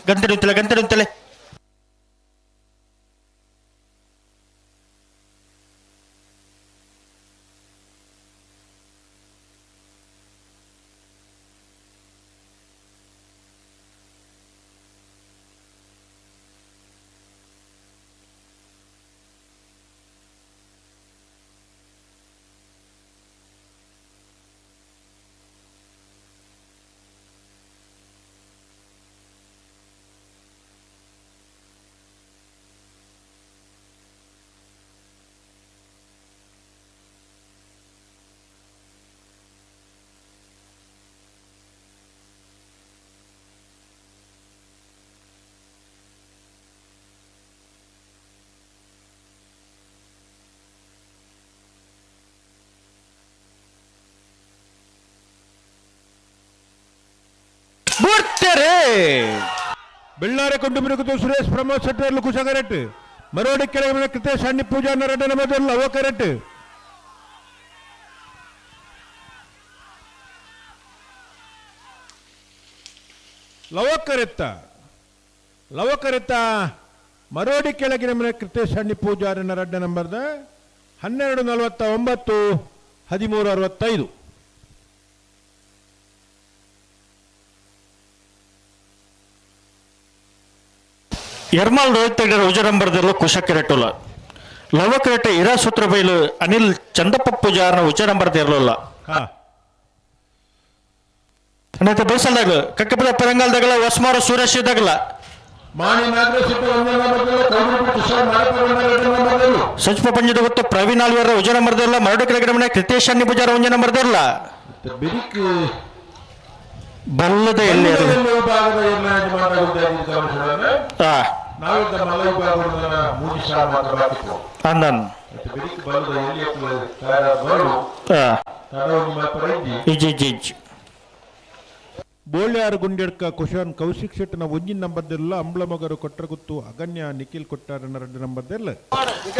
ಗಂಟೆ ಉಂತಲೆ ಗಂಟೆ ಉಂತಲೆ ಬುಡ್ತೇರೆ ಬೆಳ್ಳಾರೆ ಕೊಂಡು ಸುರೇಶ್ ಪ್ರಮೋದ್ ಶೆಟ್ಟರ್ಲು ಕುಶಕರೆಟ್ ಮರೋಡಿ ಕೆಳಗೆ ಕೃತೇಶ್ ಅಣ್ಣಿ ಪೂಜಾ ನರಡ ಮೊದಲು ಅವ ಕರೆಟ್ ಲವಕರೆತ್ತ ಲವಕರೆತ್ತ ಮರೋಡಿ ಕೆಳಗಿನ ಮನೆ ಕೃತೇಶ್ ಅಣ್ಣಿ ಪೂಜಾರನ ರಡ್ಡ ನಂಬರ್ದ 12:49 13:65. ಎರ್ಮಾಲ್ ರೋಹಿತ್ ಉಜರಂಬರದಲ್ಲೂ ಕುಶಕೆರೆಟುಲ ಲವಕರೆಟ ಇರಾ ಸೂತ್ರ ಬೈಲು ಅನಿಲ್ ಚಂದಪ್ಪ ಪೂಜಾರನ ಉಜರಂಬರದ ಇರಲಿಲ್ಲ. ಬೇಸಲ್ದಾಗಲು ಕಕ್ಕಪದ ಪೆರಂಗಾಲ್ದಾಗಲ ಹೊಸ್ಮಾರು ಸುರೇಶ್ ಇದ್ದಾಗಲ ಸಚಿವ ಪಂಜದ ಗೊತ್ತು ಪ್ರವೀಣ್ ಆಲ್ವರ ಉಜರ ಮರದಿಲ್ಲ ಮರಡು ಕೆಳಗಡೆ ಮನೆ ಕೃತೇಶ್ ಅಣ್ಣಿ ಪೂಜಾರ ಒಂಜನ ಮರದಿಲ್ಲ ಬಲ್ಲದ ಎಲ್ಲಿ ಅಂದನ್ ಬೋಳ್ಯಾರು ಗುಂಡೆಡ್ಕ ಕುಶಾನ್ ಕೌಶಿಕ್ ಶೆಟ್ಟನ ಒಂಜಿನ ನಂಬರ್ದೆಲ್ಲ ಅಂಬ್ಲಮಗರು ಕೊಟ್ರಗುತ್ತು ಅಗನ್ಯ ನಿಖಿಲ್ ಕೊಟ್ಟಾರನ 2 ನಂಬರ್ದೆಲ್ಲ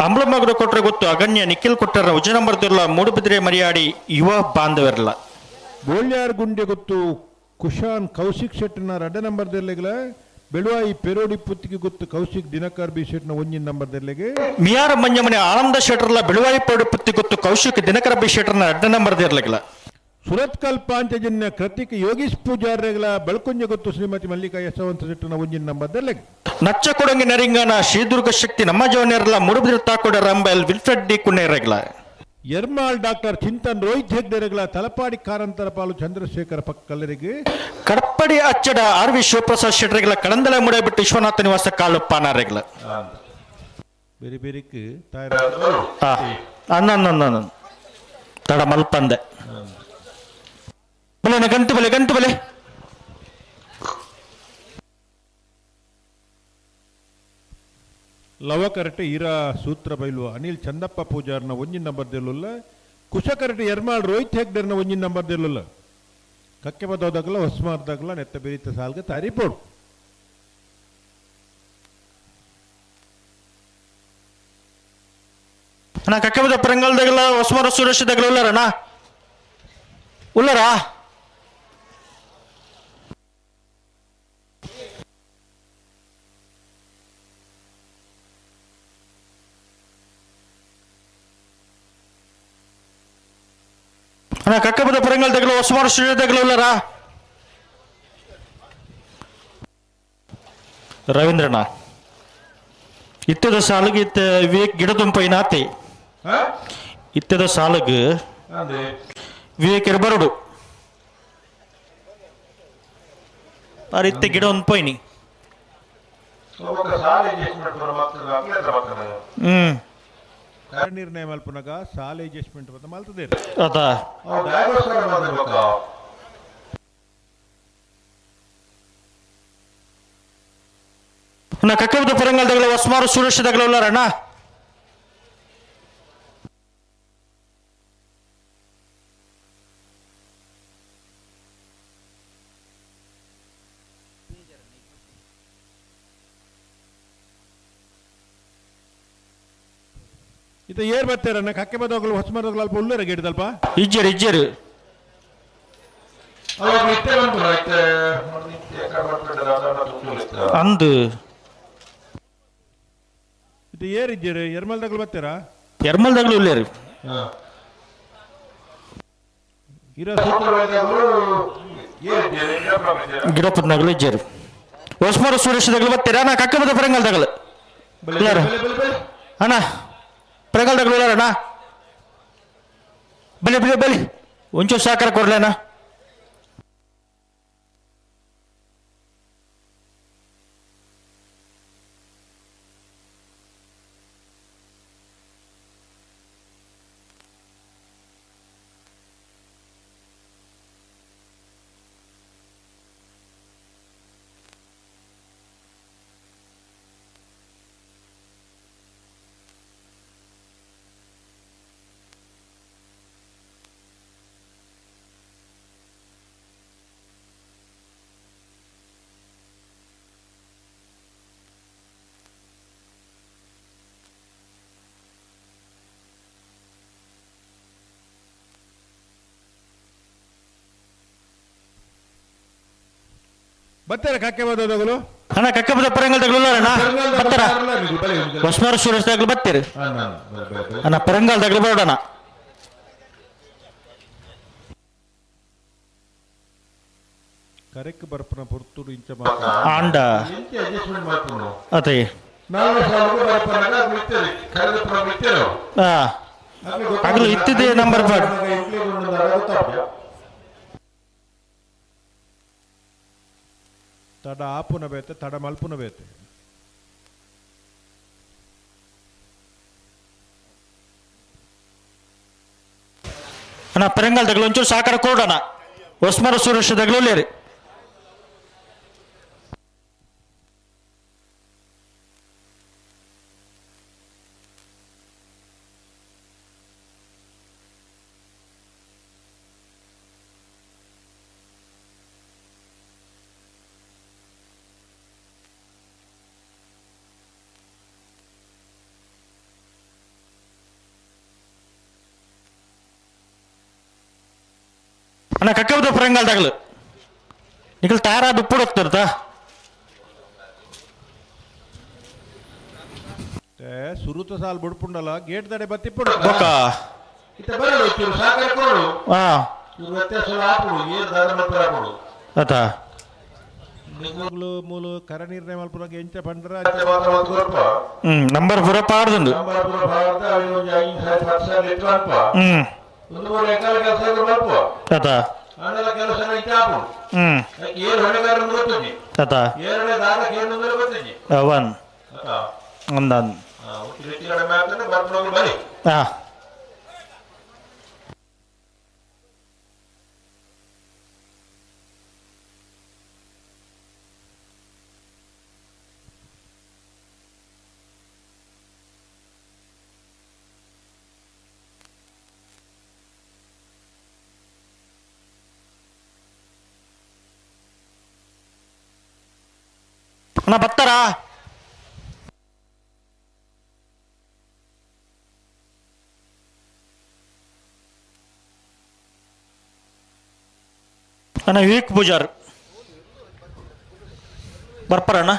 ಅಂಬ್ಲಮಗರು ಕೊಟ್ರಗುತ್ತು ಅಗನ್ಯ ನಿಖಿಲ್ ಕೊಟ್ಟಾರ ಉಜ ನಂಬರ್ದೆಲ್ಲ ಮೂಡುಬಿದ್ರೆ ಮರಿಯಾಡಿ ಯುವ ಬಾಂಧವರಲ್ಲ. ಬೋಳ್ಯಾರು ಗುಂಡೆ ಗೊತ್ತು ಕುಶಾನ್ ಕೌಶಿಕ್ ಶೆಟ್ಟನ 2 ನಂಬರ್ದೆಲ್ಲೆಗಳ ಬೆಳುವಾಯಿ ಪೆರೋಡಿ ಪುತ್ತಿಗೆ ಗೊತ್ತು ಕೌಶಿಕ್ ದಿನಕರ್ ಬಿ ಶೆಟ್ನ 1 ನಂಬರ್ದೆಲ್ಲೆಗೆ ಮಿಯಾರ ಮಂಜಮನೆ ಆನಂದ ಶೆಟ್ಟರ್ಲ ಬೆಳುವಾಯಿ ಪೆರೋಡಿ ಪುತ್ತಿ ಗೊತ್ತು ಕೌಶಿಕ್ ದಿನಕರ ಬಿ ಶೆಟ್ಟರ್ನ 2 ನಂಬರ್ದೆರ್ಲೆಗಳ ಸುರತ್ಕಲ್ ಪಾಂಚಜನ್ಯ ಕೃತಿಕ್ ಯೋಗೀಶ್ ಪೂಜಾರ್ರೆಗಳ ಬೆಳಕುಂಜ ಗೊತ್ತು ಶ್ರೀಮತಿ ಮಲ್ಲಿಕಾ ಯಶವಂತ ಶೆಟ್ಟನ 1 ನಂಬರ್ದೆಲ್ಲೆಗೆ ನಚ್ಚಕೊಡಂಗಿ ನರಿಂಗನ ಶ್ರೀದುರ್ಗ ಶಕ್ತಿ ನಮ್ಮ ಜವನೇರಲ ಮುಡುಬಿದ್ರ ತಾಕೋಡ ರಂಬೆಲ್ ವಿಲ್ಫ್ರೆಡ್ ಡಿ ಕುನ್ನೇರೆಗಳ ಎರ್ಮಾಳ್ ಡಾಕ್ಟರ್ ಚಿಂತನ್ ರೋಹಿತ್ ಹೆಗ್ಡೆರೆಗಳ ತಲಪಾಡಿ ಕಾರಂತರ ಪಾಲು ಚಂದ್ರಶೇಖರ ಪಕ್ಕಲ್ಲರಿಗೆ ಕಡಪಡಿ ಅಚ್ಚಡ ಆರ್ ವಿ ಶಿವಪ್ರಸಾದ್ ಶೆಟ್ಟರೆಗಳ ಕಡಂದಲ ಮುಡಬಿಟ್ಟು ವಿಶ್ವನಾಥ ನಿವಾಸ ಕಾಲುಪ್ಪಾನಾರೆಗಳ ಬೇರೆ ಬೇರೆಕ್ ಅನ್ನ ತಡ ಮಲ್ಪಂದೆ ಬಲೆ ಗಂಟು ಬಲೆ ಗಂಟು ಬಲೆ ಲವಕರಟೆ ಈರಾ ಸೂತ್ರ ಬೈಲು ಅನಿಲ್ ಚಂದಪ್ಪ ಪೂಜಾರ್ನ 1 ನಂಬರ್ದೆಲ್ಲುಲ್ಲ ಕುಶಕರಟೆ ಎರ್ಮಾಳ್ ರೋಹಿತ್ ಹೆಗ್ಡೆರ್ನ 1 ನಂಬರ್ದೆಲ್ಲುಲ್ಲ ಕಕ್ಕೆ ಬದೋದಾಗಲ ಹೊಸ್ಮಾರ್ದಾಗಲ ನೆತ್ತ ಬೆರೀತ ಸಾಲ್ಗೆ ತಾರಿಪೋಡು. ಅಣ್ಣ ಕಕ್ಕೆ ಬದ ಪರಂಗಲ್ದಾಗಲ ಹೊಸ್ಮಾರ ಸುರೇಶ್ ದಾಗಲ ಉಲ್ಲರಣ್ಣ ಉಲ್ಲರಾ ಅಣ್ಣ ಕಕ್ಕಬದ ಪರಂಗಲ್ ತಗಲ ಹೊಸಮಾರು ಶ್ರೀ ತಗಲ ಉಲ್ಲರಾ ರವೀಂದ್ರಣ್ಣ ಇತ್ತದ ಸಾಲುಗೆ ಇತ್ತ ವಿವೇಕ್ ಗಿಡ ದುಂಪೈನಾತೆ ಇತ್ತದ ಸಾಲುಗೆ ವಿವೇಕ್ ಇರಬರಡು ಇತ್ತ ಗಿಡ ಒಂದು ಪೈನಿ ಹ್ಮ್ ನಿರ್ಣಯ ಮಲ್ಪುನಗ ಸಾಲ ಅಡ್ಜಸ್ಟ್ಮೆಂಟ್ ಮತ್ತೆ ಮಲ್ತದೆ ಅದ ನಾ ಕಕ್ಕಬದ ಪರಂಗಲ್ದಾಗಲ ಹೊಸ್ಮಾರು ಸುರೇಶ್ ದಾಗಲ ಉಲ್ಲಾರಣ್ಣ ಇತ್ತ ಏರ್ ಬರ್ತಾರಣ್ಣ ಕಕ್ಕೆ ಬದೋಗಲು ಹೊಸ್ಮಾರದೋಗಲು ಅಲ್ಪ ಉಲ್ಲರ ಗಿಡದಲ್ಪ ಇಜ್ಜರು ಇಜ್ಜರು ಅಂದು ಇದು ಏರ್ ಇಜ್ಜರು ಎರ್ಮಲ್ದಾಗಲು ಬರ್ತಾರಾ ಎರ್ಮಲ್ದಾಗಲು ಉಲ್ಲೇರು ಇರೋ ಗಿಡಪದ್ನಾಗಲು ಇಜ್ಜರು ಹೊಸ್ಮಾರು ಸುರೇಶ್ ದಾಗಲು ಬರ್ತೀರಾ ನಾ ಕಕ್ಕೆ ಬದ ಪರಂಗಲ್ದಾಗಲು ಉಲ್ಲಾರ ಅಣ್ಣ ಪರಂಗಲ್ದಾಗಲು ಉಲ್ಲಾರಣ್ಣ ಬಲೆ ಬಲೆ ಬಲೆ ಒಂಚೂರು ಸಹಕಾರ ಕೊಡ್ಲೇನಾ ಬತ್ತರ ಕಕ್ಕೆ ಬದೋದಗಳು ಅಣ್ಣ ಕಕ್ಕಬದ ಪರಂಗಲ್ ತಗಲುಲ್ಲಾರಣ್ಣ ಬತ್ತರ ಹೊಸ್ಮಾರ ಸುರೇಶ್ ತಗಲು ಬತ್ತೀರಿ ಅಣ್ಣ ಪರಂಗಲ್ ತಗಲು ಬರೋಣ. ಕರೆಕ್ ಬರ್ಪನ ಪೊರ್ತುಡು ಇಂಚ ಆಂಡ ಅಡ್ಜಸ್ಟ್ಮೆಂಟ್ ಮಾಡ್ಕೊಂಡು ಅದೇ ನಾಲ್ಕು ಸಾಲುಗು ಬರ್ಪನಾಗ ಇತ್ತೇರಿ ಕರೆದ ಪುರ ಇತ್ತೇರು. ಅಗಲು ಇತ್ತಿದೆ ನಂಬರ್ ಪಾಡ್. ತಡ ಆಪುನ ಬೇತೆ ತಡ ಮಲ್ಪುನ ಬೇತೆ. ಅಣ್ಣ ಪರಂಗಲ್ ತಗಲು ಒಂಚೂರು ಸಾಕಾರ ಕೊಡೋಣ. ಹೊಸ್ಮರ ಸುರೇಶ್ ತಗಲು. ಅಣ್ಣ ಕಕ್ಕಬದ ಪರಂಗಲ್ ತಗಲು ನಿಖಲ್ ತಾರಾ ದುಪ್ಪುಡು ಹೋಗ್ತಿರ್ತಾ. ಸುರುತ ಸಾಲ್ ಬುಡ್ಪುಂಡಲ ಗೇಟ್ ದಡೆ ಬತ್ತಿಪ್ಪುಡು ಬೊಕ್ಕ ಇತ್ತ ಬರಡು ಚೂರು ಸಾಕಾರ ಕೊಡು. ಚೂರು ವ್ಯತ್ಯಾಸ ಆಪುಡು ಏರ್ ದಾದ ಮಲ್ಪರ ಆಪುಡು. ಅತ ನಿಗುಲು ಮೂಲು ಕರ ನಿರ್ಣಯ ಮಲ್ಪುನಗ ಎಂಚ ಪಂಡ್ರ ಅಂಚ ಮಾತ್ರ ಮಲ್ತ್ ಕೊರ್ಪ. ನಂಬರ್ ಪೂರ ಪಾಡ್ದುಂಡು. ನಂಬರ್ ಪೂರ ಪಾಡ್ದ ಅವು ಒಂಜಿ 5 ಸಾವಿರ 10 ಸಾವಿರ ಲಿಟ್ರ್ ಅಲ್ಪ. ಒಂದು ಮೂರು ಎಕರೆ ಕೆಲಸ ಮಲ್ಪ. ಅತ ಆಂಡಲ ಕೆಲಸ ಇಂಚ ಆಪುಡು. ಏರ್ ಹೊಣೆಗಾರರು ಗೊತ್ತುಜಿ. ಅತ ಏರಡೆ ದಾದ ಕೇಂದ್ರ ಗೊತ್ತುಜಿ. ಅವನ್ ಅತ ಅಂದನ್ ಬರಿ. ಅಣ್ಣ ಬತ್ತಾರಾ? ಅಣ್ಣ ವಿವೇಕ್ ಪೂಜಾರ್ ಬರ್ಪಾರಣ್ಣ?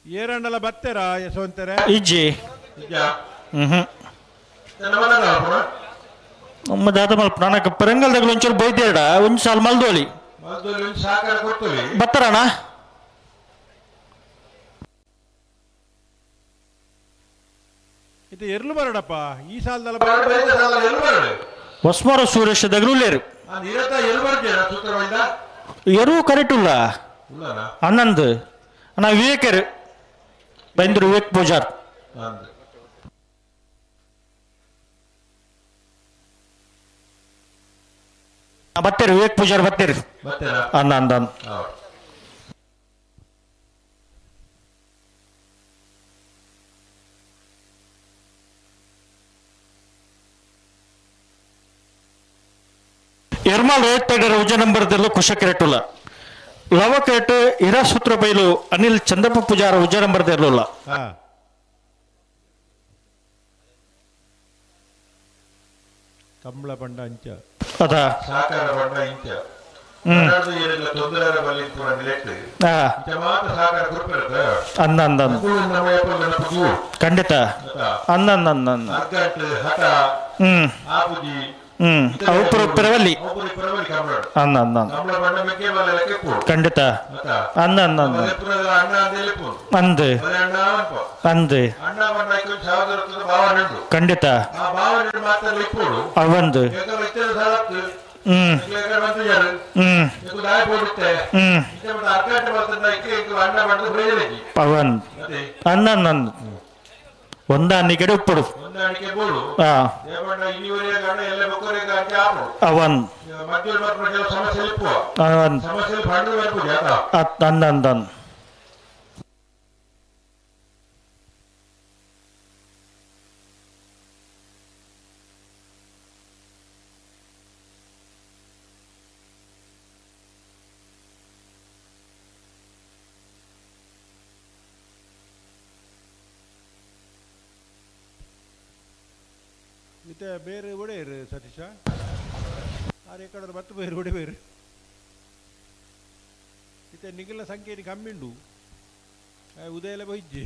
ಏರಂಡಲ ಬತ್ತೆರಾ ಯಶವಂತರೆ? ಇಜ್ಜಿ. ನಮ್ಮ ದಾದ ಮಲ್ಪ ನನಗೆ ಪೆರಂಗಲ್ದಾಗ ಒಂಚೂರು ಬೈದೇಡ ಒಂಜಿ ಸಾಲ ಮಲ್ದೋಲಿ ಬತ್ತರಣ. ಇದು ಎರ್ಲು ಬರಡಪ್ಪ ಈ ಸಾಲದಲ್ಲ. ಹೊಸ್ಮರ ಸುರೇಶ್ ದಗಲುಲ್ಲೇರು ಎರು ಕರೆಕ್ಟ್ ಉಲ್ಲ ಅಣ್ಣಂದು ಅಣ್ಣ ವಿವೇಕರು ಬೈಂದೂರು ವಿವೇಕ್ ಪೂಜಾರ್ ಬತ್ತೇರಿ ವಿವೇಕ್ ಪೂಜಾರ್ ಬತ್ತೇರಿ ಅಣ್ಣ ಅಂದ. ಎರ್ಮಾಲ್ ರೋಹಿತ್ ತೈಡರ್ ಉಜ ನಂಬರ್ ದಲ್ಲೂ ಕುಶಕ್ ರೇಟುಲ್ಲ ಲವಕೇಟ್ ಇರಾಸೂತ್ರ ಬೈಲು ಅನಿಲ್ ಚಂದ್ರಪ್ಪ ಪೂಜಾರ ಉಜ ನಂಬರ್ ಇರಲಿಲ್ಲ. ಕಂಬಳ ಬಂಡ ಅಂಚ ಅದ ಸಾಕಾರ ಬಂಡ ಇಂಚ ಅಂದ ಅಂದ ಖಂಡಿತ ಅಂದ ಅಂದ ಅಂದ ಅವಪುರ ಪರವಲ್ಲಿ ಅಂದ ಅಂದ ಖಂಡಿತ ಅಂದ ಅಂದ ಅಂದ ಅಂದ ಅಂದ ಖಂಡಿತ ಅವಂದು ಪವನ್ ಅನ್ನ ಅಂದ ಒಂದಾನಿಗೆ ಉಪ್ಪುಡು ಅವನ್ ಅವನ್ ಅಂದ ಅಂದ. ಇತ್ತೆ ಬೇರೆ ಒಡೆಯರು ಸತೀಶ ಆರು ಎಕ್ಕಡ ಬತ್ತು ಬೇರು ಒಡೆ ಬೇರು ಇತ್ತೆ ನಿಗಲ ಸಂಖ್ಯೆ ಕಮ್ಮಿಂಡು ಉದಯಲ ಬೈಜ್ಜಿ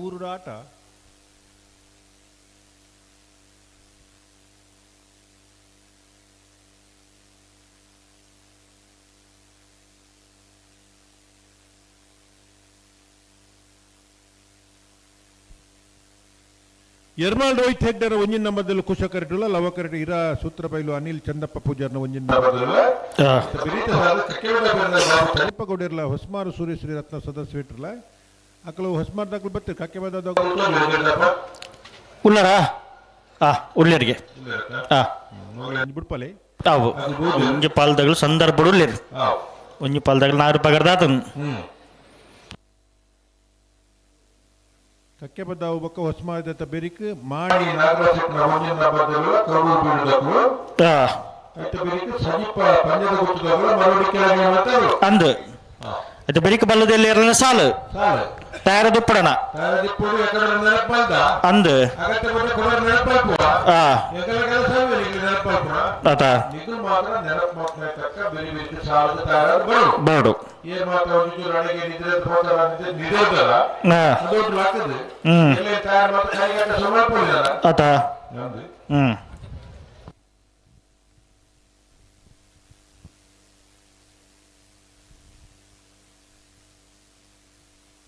ಊರುಡ ಆಟ ಎರ್ಮಾಲ್ ರೋಹಿತ್ ಹೆಗ್ಡರ ಒಂಜಿನ ನಂಬರ್ದಲ್ಲಿ ಕುಶಕರಟುಲ ಲವಕರಟು ಇರಾ ಸೂತ್ರ ಬೈಲು ಅನಿಲ್ ಚಂದಪ್ಪ ಪೂಜಾರ್ನ ಒಂಜಿನ ನಂಬರ್ದಲ್ಲ ಹೊಸ್ಮಾರು ಸೂರ್ಯ ಶ್ರೀ ರತ್ನ ಸದಸ್ಯ ಇಟ್ಟಿರಲ ಅಕಲು ಹೊಸ್ಮಾರ್ ದಾಖಲು ಬತ್ತು ಕಕ್ಕೆ ಬದ ಉಲ್ಲರಾ ಆ ಉಳ್ಳರಿಗೆ ಆ ಬಿಡ್ಪಲೆ ತಾವು ಒಂಜಿ ಪಾಲ್ದಗಳು ಸಂದರ್ಭ ಉಳ್ಳೇರು ಒಂಜಿ ಪಾಲ್ದಗಳು ನಾರು ಪಗರ್ದಾತನ್ ಕಕ್ಕೆ ಬದ್ದಾವು ಬೊಕ್ಕ ಹೊಸ್ಮಾದ ಬೆರಿಕ್ ಮಾಡಿ ನಾಗರಾಜ್ ಒಂಜಿನ ನಂಬರ್ದಲ್ಲ ಕರೂರು ಬೀಡುದಕ್ಕಲು ಅತ್ತ ಬೆರಿಕ್ ಸಜಿಪ ಪಂದ್ಯದ ಗುತ್ತದಗಳು ಮರವಡಿ ಕೆಳಗೆ ಮಾತಾಡು ಅಂದು ಅದು ಬೆರಿಕ್ ಬಲ್ಲದಲ್ಲಿ ಇರಲಿಲ್ಲ ಸಾಲು ಸಾಲು ತಯಾರ ದುಪ್ಪಡಣ ತಯಾರದಿಪ್ಪುಡು ಎಕಡೆ ನೆನಪಲ್ದ ಅಂದು ಅಗತ್ಯ ಬಂದ ಕೊಡ ನೆನಪಲ್ಪುವ ಆ ಎಕಡೆ ಕೆಲಸ ನಿಗ್ಲು ನೆನಪಲ್ಪುವ ಆತ ನಿಗ್ಲು ಮಾತ್ರ ನೆನಪು ಮಾತ್ರ ತಕ್ಕ ಬೇರೆ ಬೇರೆ ಸಾಲದ ತಯಾರ ಬರು ಬರಡು ಏನ್ ಮಾತ್ರ ಒಂಚೂರು ಅಡಿಗೆ ನಿದ್ರೆ ಹೋಗ್ತಾರ ನಿದ್ರೆ ಹಾ. ಅದೊಂದು ಲಾಕದು ಹ್ಮ್. ಎಲ್ಲ ತಯಾರು ಮಾತ್ರ ಕೈಗಟ್ಟ ಸಮರ್ಪಣಿದಾರ ಆತ ಅಂದು ಹ್ಮ್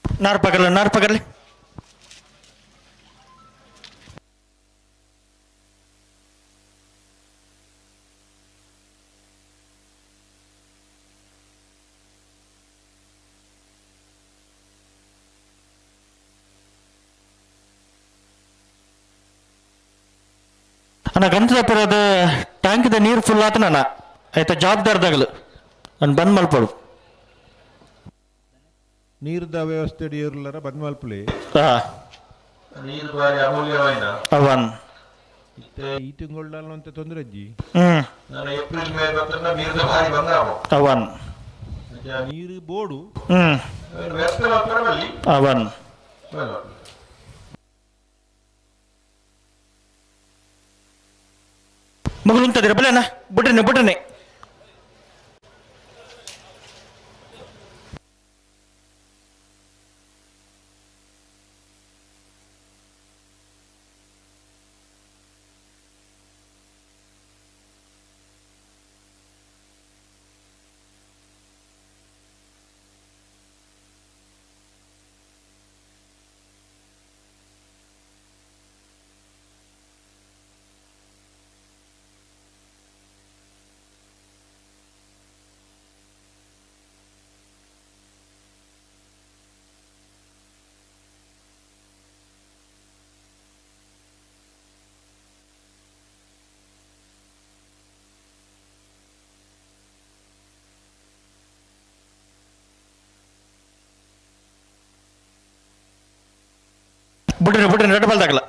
ನಾರ್ ಪಗರ್ಲಿ ನಾರ್ ಪಗರ್ಲಿ ಅಣ್ಣ ಗಂಧದ ಟ್ಯಾಂಕ್ದ ನೀರು ಫುಲ್ ಆತನ ಅಣ್ಣ ಆಯ್ತಾ ಜವಾಬ್ದಾರದಾಗಲು ನಾನು ಬಂದ್ ಮಲ್ಪಡು ನೀರ್ದ ವ್ಯವಸ್ಥೆ ಇರಲಾರ ಬಂದ್ ಮಲ್ಪಲಿ ಹಾ ನೀರು ಬಾರಿ ಅಮೂಲ್ಯವಾಯಿನ ಅವನ್ ಇತ್ತೆ ಈ ತಿಂಗಳು ಅಂತ ತೊಂದರೆ ಅಜ್ಜಿ ಹ್ಮ್ ನಾನು ಏಪ್ರಿಲ್ ಮೇ ಬತ್ತನ ನೀರ್ದ ಭಾರಿ ಬಂದಾವ ಅವನ್ ನೀರು ಬೋಡು ಹ್ಮ್ ವ್ಯರ್ಥ ಮಾತ್ರ ಅವನ್ ಮಗಳು ಉಂಟದಿರ ಬಲೆ ಅಣ್ಣ ಬಿಡ್ರಿನೆ ಬಿಡ್ರಿನೆ ಬಿಡ್ರಿ ಬಿಡ್ರಿ ರೆಡ್ ಬಾಲ್ದಾಗಲ್ಲ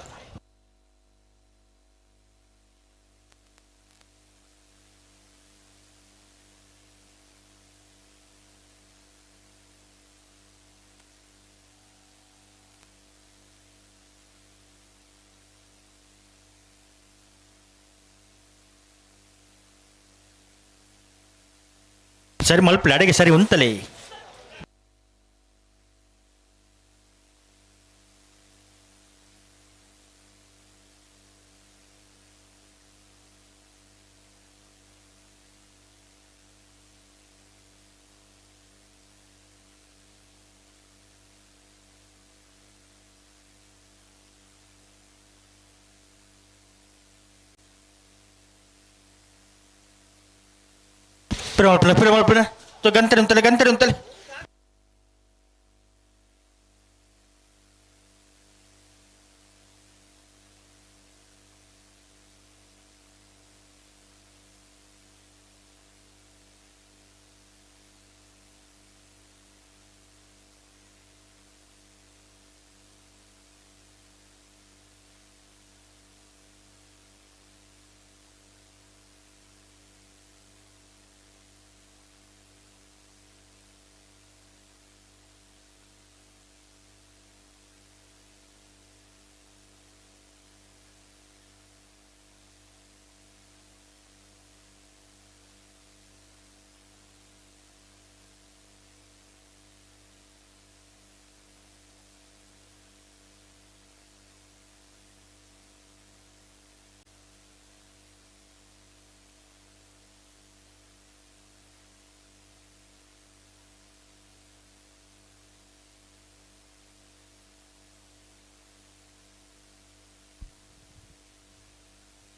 ಸರಿ ಮಲ್ಪಲೆ ಅಡಿಗೆ ಸರಿ ಉಂತಲೇ. ಪಿರ ಪಿರ ಪಿರ ತೋ ಗಂತರೆ ಉಂತಲೆ ಗಂತರೆ ಉಂತಲೆ.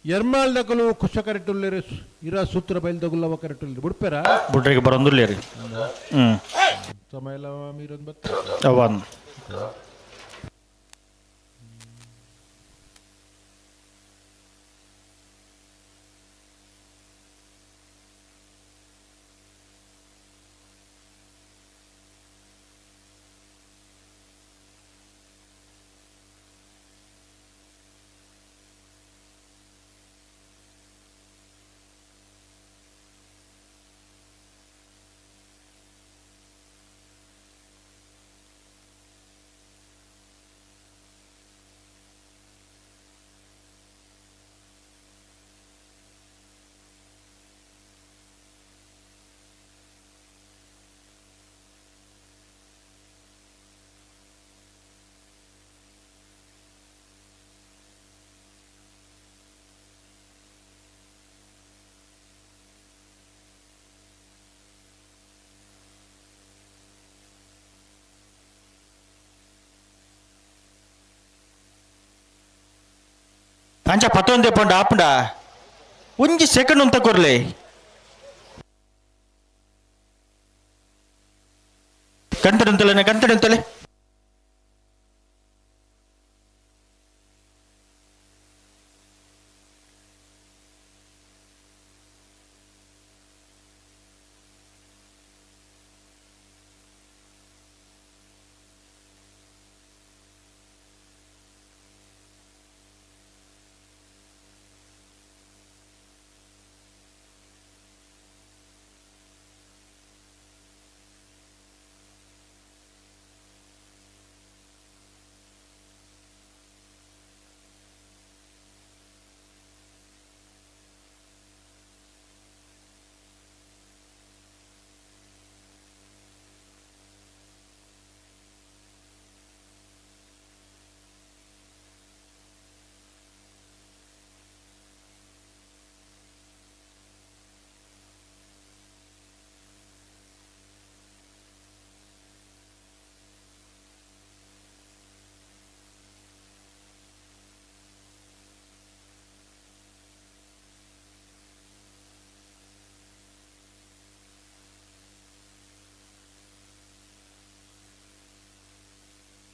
ಎರ್ಮಾಲ್ದಕಲು ಕುಶ ಕರೆಟುಲ್ಲೇರು ಇರ ಸೂತ್ರ ಬೈಲ್ದಗುಲ್ಲವ ಕರೆಟುಲ್ಲೇರು ಬುಡ್ಪೇರ ಬುಡ್ರಿಗೆ ಬರೊಂದುಲ್ಲೇರಿ. ಸಮಯ ಎಲ್ಲ ಮೀರೊಂದು ಬತ್ತ ಅವನ್ ಅಂಚ ಪತ್ತೊಂದೆ ಪಂಡ ಆಪುಂಡ ಒಂಜಿ ಸೆಕೆಂಡ್ ಅಂತ ಕೊರ್ಲೆ ಕಂತಡಂತಲೆ ಕಂತಡಂತಲೆ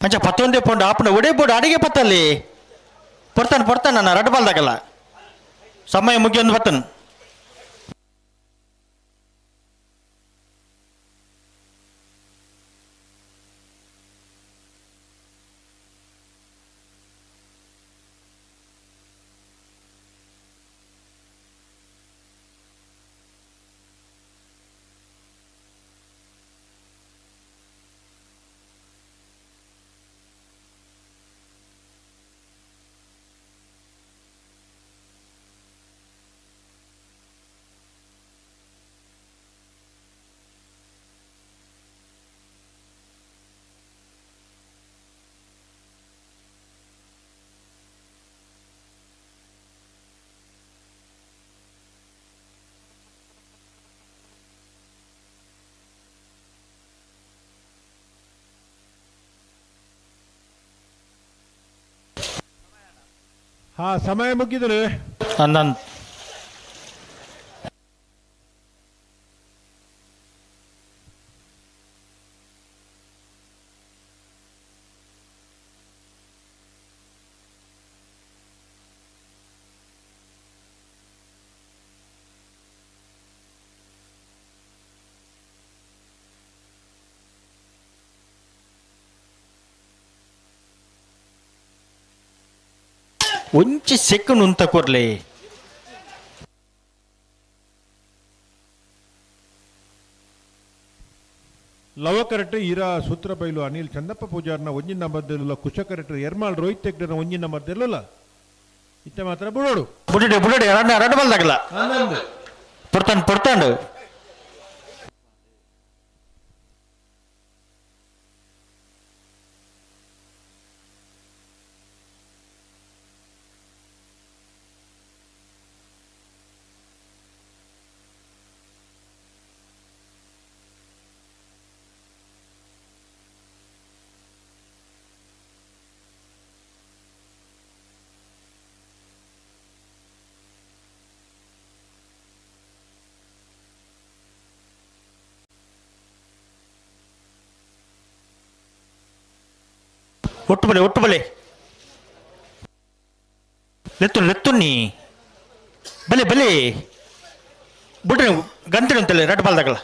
ಅಂಚ ಪತ್ತೊಂದೇ ಪೋಂಡು ಆಪುಂಡ ಒಡೆ ಬೋಡು ಅಡಿಗೆ ಪತ್ತಲ್ಲಿ ಪೊರ್ತಾನೆ ಪೊರ್ತಾನ ನಾನು ರಡ್ಡು ಬಾಲ್ದಾಗಲ್ಲ ಸಮಯ ಮುಗಿಯೊಂದು ಬತ್ತನ್ ಹಾ ಸಮಯ ಮುಗಿದ್ರೆ ಅಂದನ್ ಒಂಚಿ ಸೆಕೆಂಡ್ ಉಂತ ಕೊರ್ಲೆ ಲವಕರಟ್ ಈರಾ ಸೂತ್ರಬೈಲು ಅನಿಲ್ ಚಂದಪ್ಪ ಪೂಜಾರ್ನ ಒಂಜಿನ ನಂಬರ್ದಿಲ್ಲ ಕುಶಕರಟ್ ಎರ್ಮಾಳ್ ರೋಹಿತ್ ಹೆಗ್ಡೆನ ಒಂಜಿನ ನಂಬರ್ದಿಲ್ಲ ಇತ್ತ ಮಾತ್ರ ಬುಡೋಡು ಬುಡಡೆ ಬುಡಡೆ ರಡ್ಡ ರಡ್ಡ ಬಲ್ದಾಗಲ್ಲ ಪೊರ್ತಾಂಡ್ ಪೊರ್ತಾಂಡ್ ಒಟ್ಟು ಬಲೆ ಒಟ್ಟು ಬಲೆ ಲೆತ್ತು ಲೆತ್ತುನ್ನಿ ಬಲೆ ಬಲೆ ಬುಡ್ರೆ ಗಂಟೆ ಅಂತಲ್ಲ ರಡ್ ಬಾಲ್ದಾಗಲ್ಲ.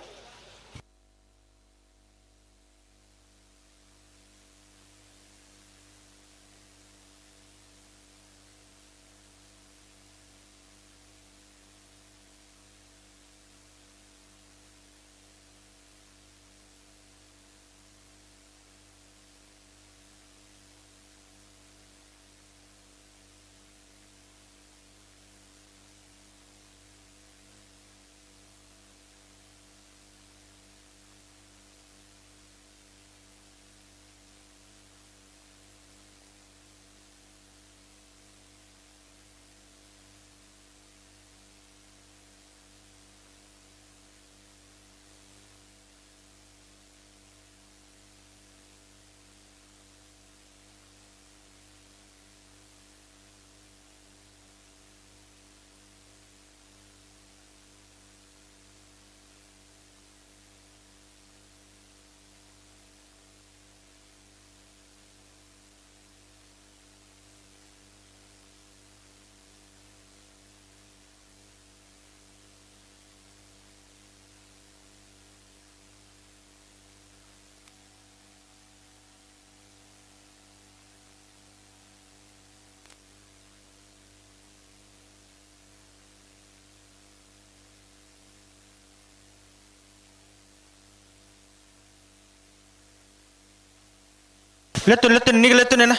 ಲೆತ್ತು ಲೆತ್ತು ನೀಗ ಲೆತ್ತು ನೇನ.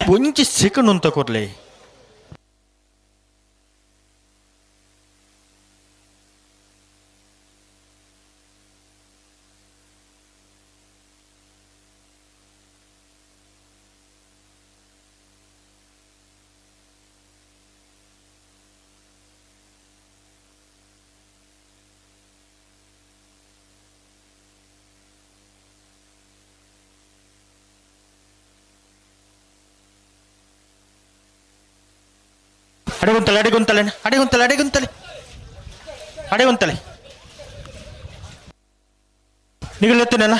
ಒಂಜಿ ಸೆಕೆಂಡ್ ಅಂತ ಕೊರ್ಲೆ. ಅಡೆಗುಂತಲೆ ಅಡೆಗುಂತಲೆ ಅಡೆಗುಂತಲೆ ಅಡೆಗುಂತಲೆ ಅಡೆಗುಂತಲೆ ನಿಗಲೆತ್ತುನೇನ.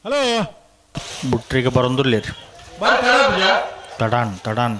ಹಲೋ ಬುಟ್ರಿಗೆ ಬರೊಂದುರ್ಲೇರಿ ತಡಾನ್ ತಡಾನ್.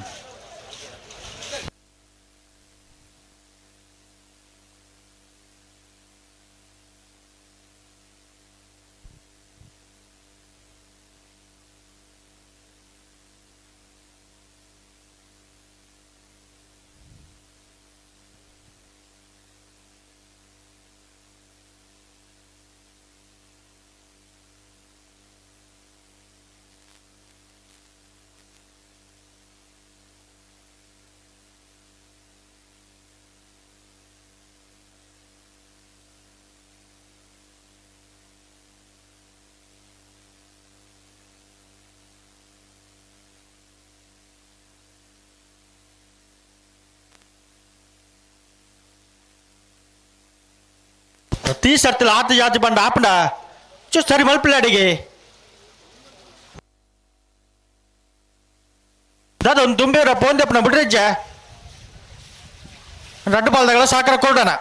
ಪ್ರತಿ ಸರ್ತಿ ಆತ ಜಾತಿ ಬಂಡ ಆಪಂಡ ಚು ಸರಿ ಮಲ್ಪಿಲ್ಲ ಅಡಿಗೆ ದಾದ ಒಂದು ದುಂಬೇರ ಪೋಂದೆಪ್ಪನ ಬಿಡ್ರಜ್ಜ ರಡ್ಡು ಬಾಲ್ದಾಗಲ ಸಾಕರ ಕೊಡೋಣ.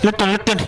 ಲೆತ್ತುಂಡು ಲೆತ್ತುಂಡು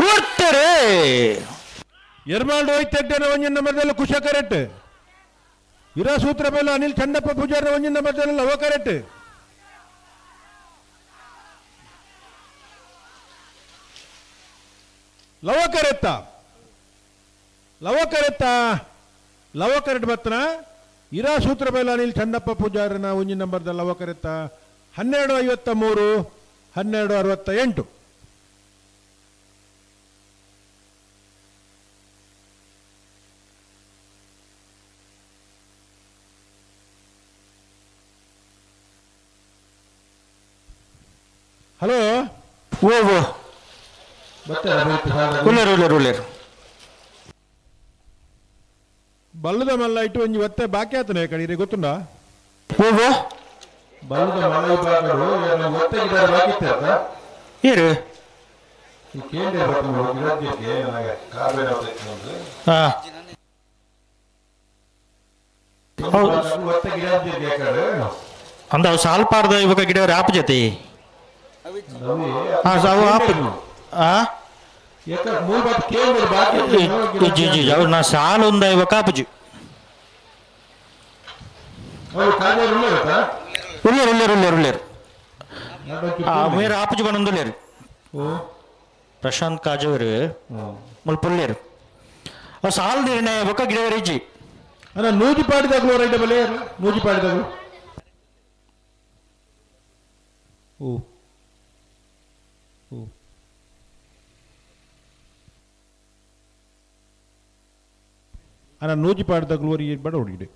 ಬೂರ್ತರೆ ಎರ್ಮಾಳ್ ರೋಹಿತ್ ಹೆಗ್ಡೆ ಒಂಜಿನ ನಂಬರ್ದಲ್ಲಿ ಕುಶ ಕರೆಕ್ಟ್. ಇರಾ ಸೂತ್ರ ಮೇಲೆ ಅನಿಲ್ ಚಂದಪ್ಪ ಪೂಜಾರಿ ಒಂಜಿನ ನಂಬರ್ದಲ್ಲಿ ಲವ ಕರೆಕ್ಟ್. ಲವ ಕರೆತ್ತ ಲವ ಕರೆತ್ತ ಲವ ಕರೆಕ್ಟ್ ಬತ್ತನ ಇರಾ ಸೂತ್ರ ಮೇಲೆ ಅನಿಲ್ ಚಂದಪ್ಪ ಪೂಜಾರನ ಒಂಜಿನ ನಂಬರ್ದಲ್ಲಿ ಲವ ಕರೆತ್ತ 12:53 12:68. ಹಲೋ ಓ ಓ ಉಲ್ಲೇರು ಉಲ್ಲೇರು ಉಲ್ಲೇರು ಬಲ್ಲದ ಮಲ್ಲ ಇಟ್ಟು ಒಂಜಿ ಒತ್ತೆ ಬಾಕಿ ಆತನೆ ಕಡೀರಿ ಗೊತ್ತುಂಡ ಓ ಓ ಬಲ್ಲದ ಮಲ್ಲ ಬಾಕಡು ಒತ್ತೆ ಗಿಡ ಬಾಕಿ ಇತ್ತ ಏರು ಈ ಕೇಂದ್ರ ಗಿಡಕ್ಕೆ ಹಾ ಒತ್ತೆ ಗಿಡ ಅಂದ ಅವು ಸಾಲ್ಪಾರ್ದ ಇವಾಗ ಗಿಡ ಆಪ್ ಜೊತೆ ಹಾ ಅವು ಆಪ್ ಆ ಜಿ ಜಿ ಅವು ನಾ ಸಾಲು ಒಂದ ಇವಾಗ ಆಪುಜಿ ಉಲ್ಲೇರು ಉಲ್ಲೇರು ಉಲ್ಲೇರು ಉಲ್ಲೇರು ಮೇರು ಆಪುಜಿ ಬನೊಂದುಲ್ಲೇರು ಪ್ರಶಾಂತ್ ಕಾಜವರು ಮುಲ್ಪುಲ್ಲೇರು ಅವು ಸಾಲು ನಿರ್ಣಯ ಬೊಕ್ಕ ಗಿಡವರಿಜಿ ಅಲ್ಲ ನೂಜಿ ಪಾಡಿದಾಗಲು ರೈಟ್ ಬಲೆ ನೂಜಿ ಪಾಡಿದಾಗಲು ಓ ಓ ಅಲ್ಲ ನೂಜಿ ಪಾಡಿದಾಗಲು ಅವರಿಗೆ ಬಡ ಹುಡುಗಿದೆ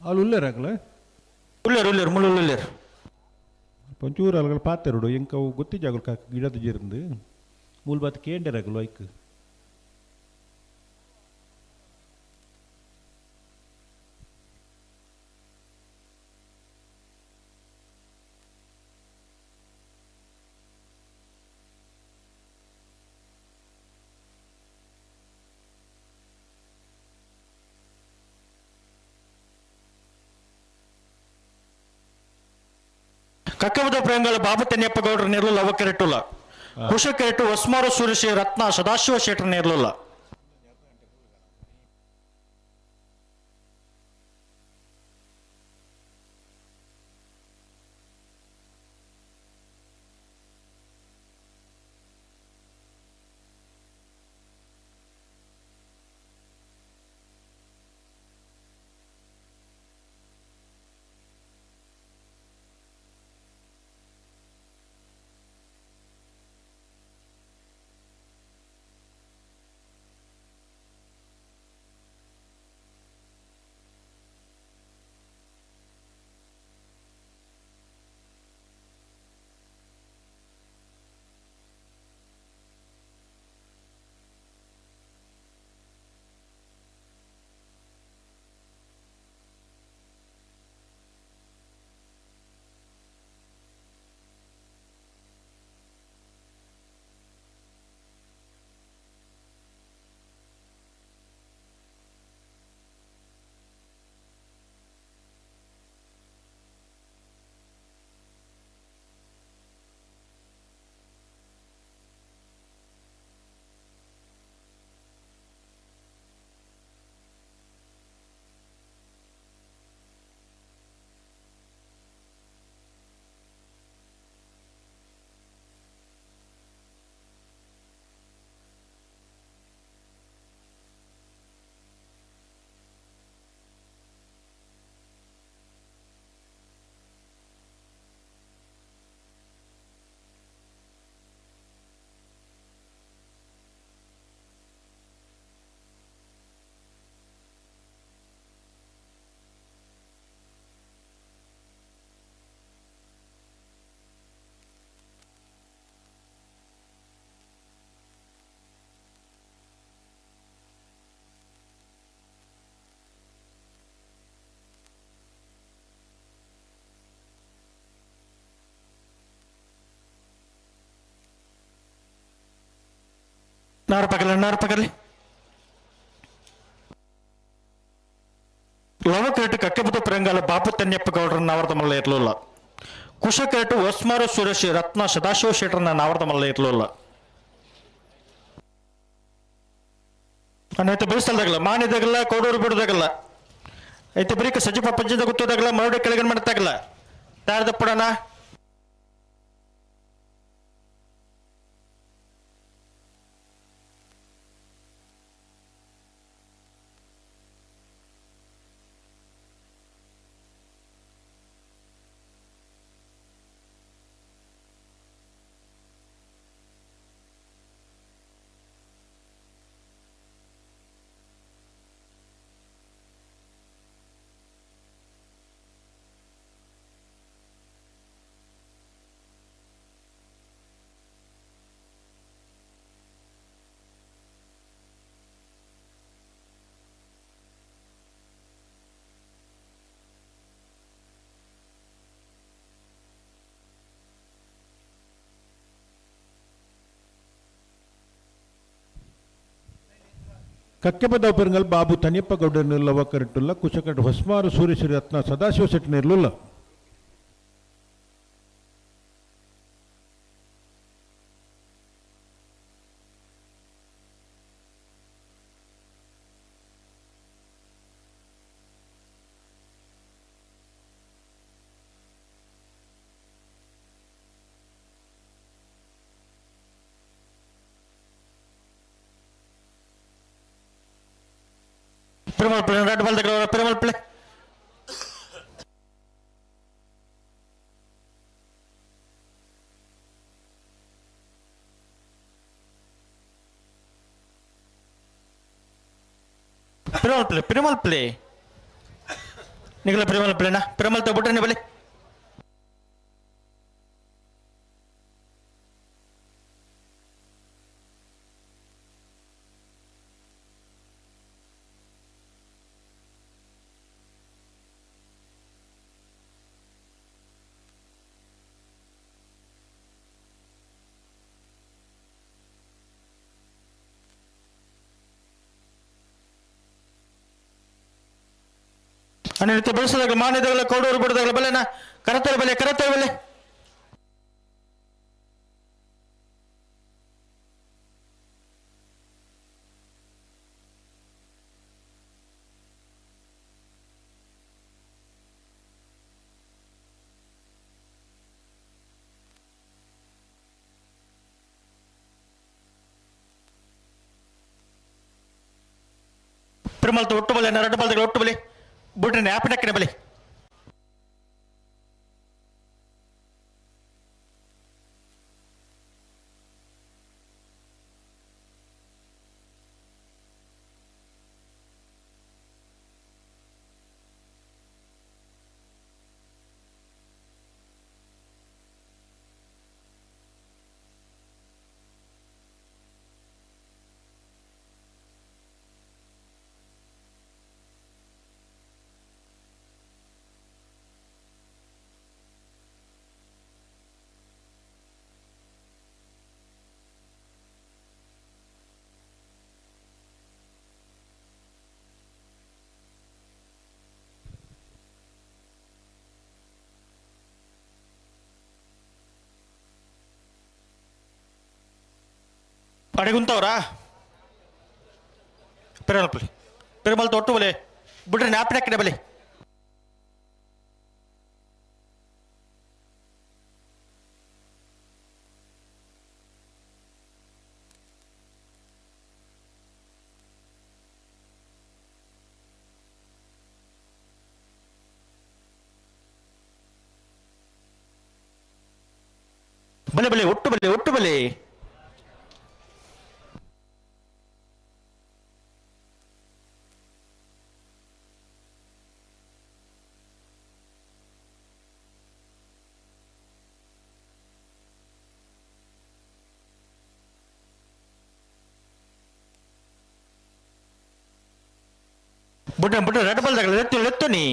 ಅಲ್ಲಿ ಉಲ್ಲೇರಾಗಲ ಉಲ್ಲೇರು ಉಲ್ಲೇರು ಮುಳ್ಳು ಉಲ್ಲೇರು ಒಂಚೂರು ಅಲ್ಗಳ ಪಾತೆರಡು ಎಂಕವು ಗೊತ್ತಿಜಾಗಲು ಕಾಕ ಗಿಡದ ಜೀರಂದು ಮೂಲ ಬಾತ್ ಕೇಂಡರಾಗಲು ಐಕ್ ಕಕ್ಕಬದ ಪ್ರೇಂಗಳ ಬಾಬು ತೆನ್ಯಪ್ಪ ಗೌಡ್ರ ನೇರ್ಲು ಲವ ಕೆರೆಟುಲ್ಲ ಕುಶ ಕೆರೆಟು ಹೊಸ್ಮಾರು ಸೂರ್ಯಶ್ರೀ ರತ್ನ ಸದಾಶಿವ ಶೆಟ್ಟರ್ ನೇರ್ಲುಲ್ಲ. ನಾರು ಪಗಲ ನಾರು ಪಗಲಿ ಲವಕರೆಟ್ಟು ಕಕ್ಕೆಬುದ ಪ್ರಂಗಾಲ ಬಾಪು ತನ್ಯಪ್ಪ ಗೌಡ್ರ ನವರದ ಮಲ್ಲ ಇರಲಿಲ್ಲ. ಕುಶಕರೆಟ್ ಹೊಸ್ಮಾರು ಸುರೇಶ್ ರತ್ನ ಸದಾಶಿವ ಶೆಟ್ಟರ್ನ ನಾವರ್ದ ಮಲ್ಲ ಇರ್ಲಿಲ್ಲ ಐತೆ ಬಿಡಿಸಲ್ದಾಗಲ್ಲ ಮಾನ್ಯದಾಗಲ್ಲ ಕೋಡೂರು ಬಿಡೋದಾಗಲ್ಲ ಐತೆ ಬರೀಕ ಸಜ್ಜಪ್ಪ ಪಂಚದ ಗೊತ್ತೋದಾಗಲ್ಲ ಮರಡಿ ಕೆಳಗಡೆ ಮಾಡ್ತಾಗಲ್ಲ ತಾರದಪ್ಪಡಣ ಕಕ್ಕೆಪದ ಪೆರಂಗಲ್ ಬಾಬು ತನಿಯಪ್ಪ ಗೌಡನಿಲ್ಲವ ಕರೆಟುಲ್ಲ ಕುಶಕಟ್ ಹೊಸ್ಮಾರು ಸೂರ್ಯಶ್ರೀ ರತ್ನ Sadashiva ಶೆಟ್ಟನಿರ್ಲಿಲ್ಲ. Perumal play red ball దగ్గర Perumal play Perumal play Perumal play నిగల Perumal ప్లేనా పెరుమల్తో బుట్టని బలి ಅನ್ನಿರುತ್ತೆ ಬೆಳೆಸೋದಾಗಲಿ ಮಾನ್ಯದಾಗಲ ಕೋಡೂರು ಬಿಡೋದಾಗಲ ಬಲೆನಾ ಕರತರ ಬಲೆ ಕರತರ ಬಲೆ ಪೆರುಮಲ್ತ ಒಟ್ಟು ಬಲೆ ಎರಡು ಬಲ್ದಗಳ ಒಟ್ಟು ಬಲೆ ಬುಡ್ರಿ ಆಪಿನಕ್ಕಿನ ಬಲೆ ಅಡಿಗುಂತವ್ರಾ ಪೆರುಮಲ್ ಪ್ಲೇ ಪೆರುಮಲ್ ತೊಟ್ಟು ಬಲೆ ಬಿಡ್ರಿ ನಾಪಿನಕ್ಕಿನ ಬಲೆ ಬಲೆ ಬಲೆ ಒಟ್ಟು ಬಲೆ ಒಟ್ಟು ಬಲೆ ಬುಡ್ಡ ಬುಡ್ಡ ರೆಡ್ ಬಾಲ್ ತಗಲ ಎತ್ತು ಎತ್ತು ನೀ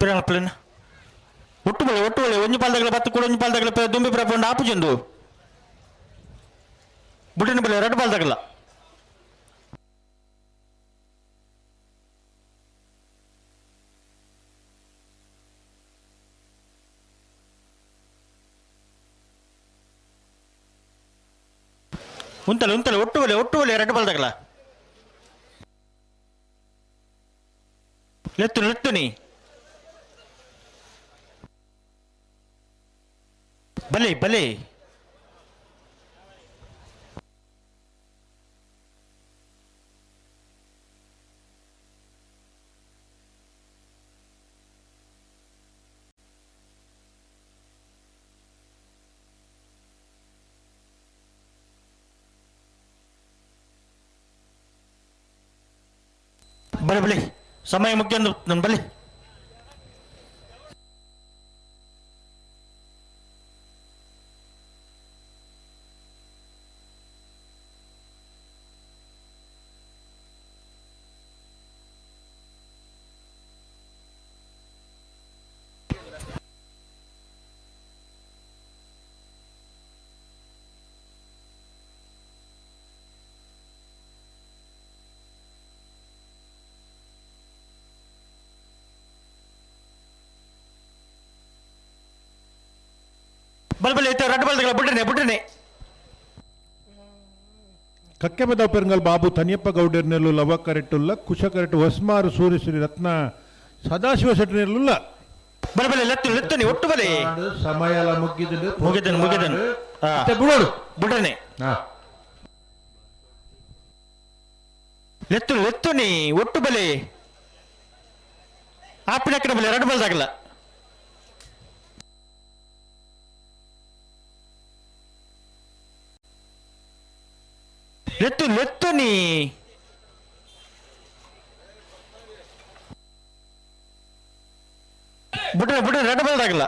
ಪಿರಾಣ ಒಟ್ಟು ಬಳೆ ಒಟ್ಟು ಬಳೆ ಒಂಜಿ ಪಾಲ್ದಗಲ ಬತ್ತು ಕೂಡ ಒಂಜಿ ಪಾಲ್ದಗಲ ದುಂಬಿ ಪ್ರಪಂಡ ಆಪುಜೊಂದು ಬುಟ್ಟಿನ ಬಳೆ ಎರಡು ಪಾಲ್ದಗಲ ಉಂತಲೆ ಉಂತಲೆ ಒಟ್ಟು ಬಲೆ ಒಟ್ಟು ಬಲೆ ಎರಡು ಪಾಲ್ದಗಲ ಲೆತ್ತು ಲೆತ್ತು ನೀ ಬಲೆ ಬಲೆ ಬಲೆ ಬಲೆ ಸಮಯ ಮುಖ್ಯ ನನ್ನ ಬಲೆ ಬಲ್ ಬಲೆ ಇತ್ತು ರಡ್ಡು ಬಲ್ದಗಳ ಬುಡ್ರನೆ ಬುಡ್ರನೆ ಕಕ್ಕೆಬದ ಪೆರಂಗಲ್ ಬಾಬು ತನಿಯಪ್ಪ ಗೌಡರ್ನೆಲ್ಲು ಲವ ಕರೆಟ್ಟುಲ್ಲ ಕುಶ ಕರೆಟ್ಟು ಹೊಸ್ಮಾರು ಸೂರ್ಯಶ್ರೀ ರತ್ನ ಸದಾಶಿವ ಶೆಟ್ಟನೆಲ್ಲುಲ್ಲ ಬಲೆ ಬಲೆ ಲೆತ್ತು ಲೆತ್ತು ನೀ ಒಟ್ಟು ಬಲೆ ಸಮಯ ಎಲ್ಲ ಮುಗಿದು ಮುಗಿದನು ಮುಗಿದನು ಬಿಡೋಡು ಬುಡ್ರನೆ ಲೆತ್ತು ಲೆತ್ತು ನೀ ಒಟ್ಟು ಬಲೆ ಆಪಿನ ಬಲೆ ಎರಡು ಬಲ್ದಾಗಲ್ಲ ಲೆತ್ತು ಲೆತ್ತು ನೀ ಬುಡ್ರೆ ಬುಡ್ರೆ ಎರಡು ಬಲ್ದಾಗಲ್ಲ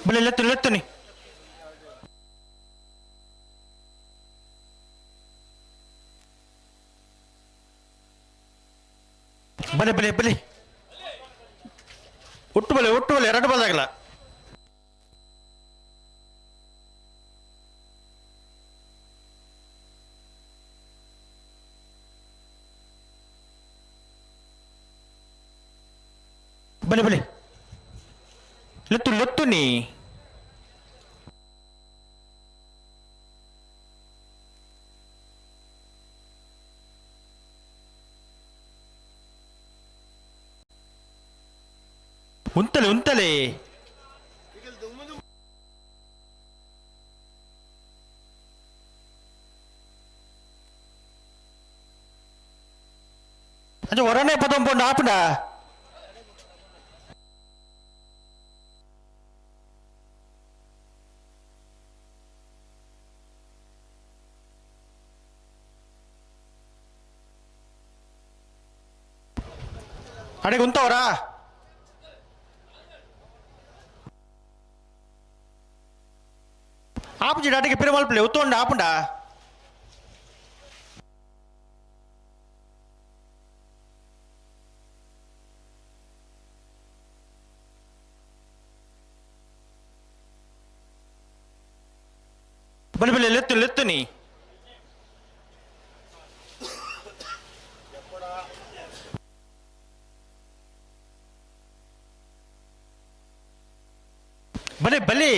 ಬಲೆ ಲೆತ್ತು ಲೆತ್ತು ನೀ ಬಲೆ ಬಲೆ ಬಲೆ ಒಟ್ಟು ಬಲೆ ಒಟ್ಟು ಬಲೆ ಎರಡು ಬಲ್ದಾಗಲ್ಲ ಬಲೆ ಬಲೆ ಲೆತ್ತು ಲೆತ್ತು ನೀ ಉಂತಲೆ ಉಂತಲೆ ಅದು ಹೊರನೇ ಪದೊಂಪೊಂಡು ಆಪುಂಡ ಅಡೆಗೆ ಉಂತವರಾ ಆಪುಜಿ ಅಡಿಗೆ ಪಿರಮಲ್ಪಲೆ ಉತ್ತೊಂಡ ಆಪುಂಡ ಬಲೆ ಬಲೆ ಲೆತ್ತು ಲೆತ್ತು ನೀ. ಬಲೆ ಬಲೆ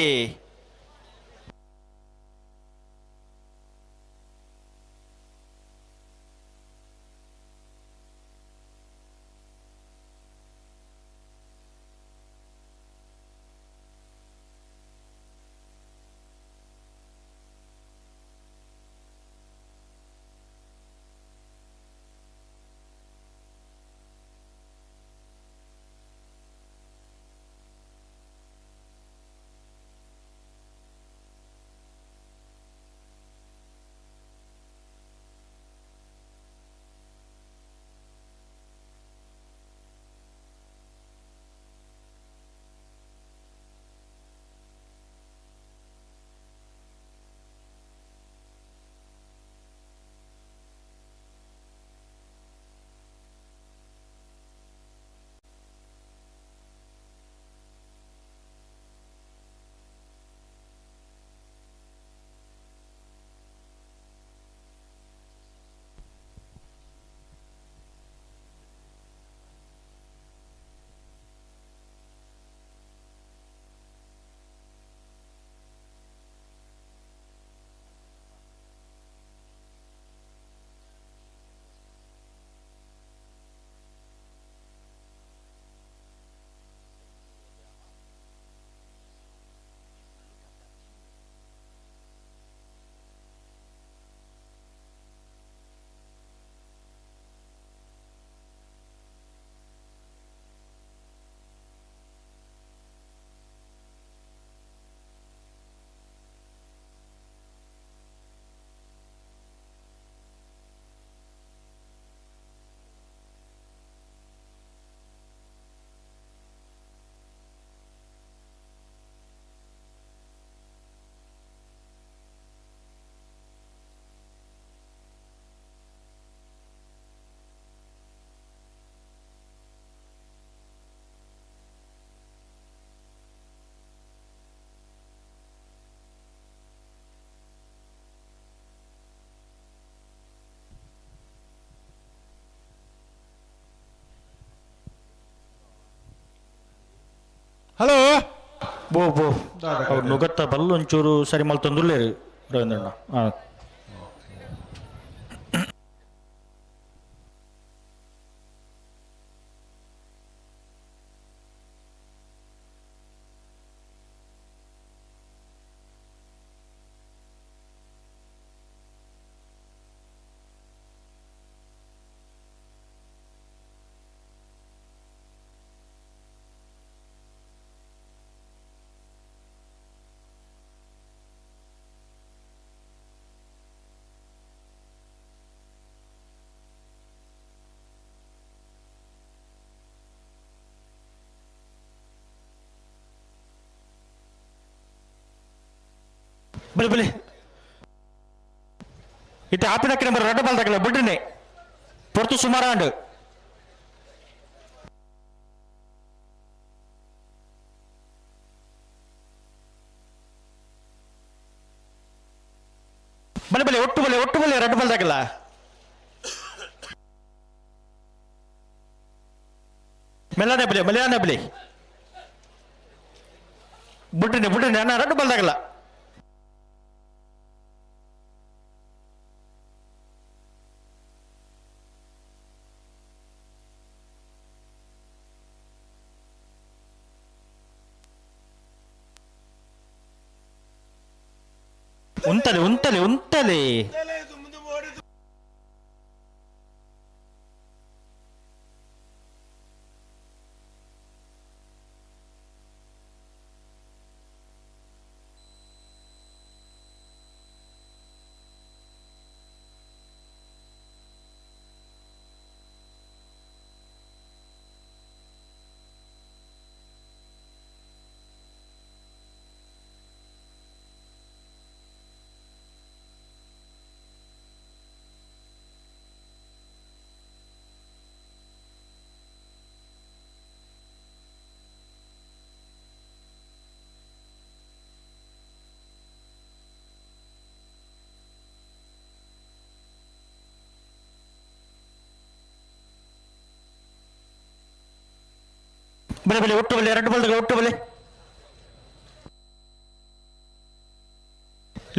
ಹಲೋ ಬೋ ಬೋ ಅವ್ರು ನುಗತ್ತ ಬಲ್ಲು ಒಂಚೂರು ಸರಿ ಮಲ್ತೊಂದುಲ್ಲೇರು ರವೀಂದ್ರಣ್ಣ. ಹಾಂ ಬಲೆ ಬಲೆ ಇತ್ತೆ ಆಪಿನಕ್ಕೆ ನಂಬರ್ ರಡ್ಡ ಬಾಲ್ ತಗಲ ಬಿಡ್ರಿನೆ ಪೊರ್ತು ಸುಮಾರಾಂಡು ಬಲೆ ಬಲೆ ಒಟ್ಟು ಬಲೆ ಒಟ್ಟು ಬಲೆ ರಡ್ಡ ಬಾಲ್ ತಗಲ ಮೆಲ್ಲನೆ ಬಲೆ ಮೆಲ್ಲನೆ ಬಲೆ ಬಿಡ್ರಿನೆ ಬಿಡ್ರಿನೆ ಅಣ್ಣ ರಡ್ಡ ಬಾಲ್ ತಗಲ ಉಂತಲೆ ಉಂತಲೆ ಉಂತಲೆ ಬಲೆ ಬಲೆ ಒಟ್ಟು ಬಲೆ ಎರಡು ಬಲ್ದಾಗ ಒಟ್ಟು ಬಲೆ.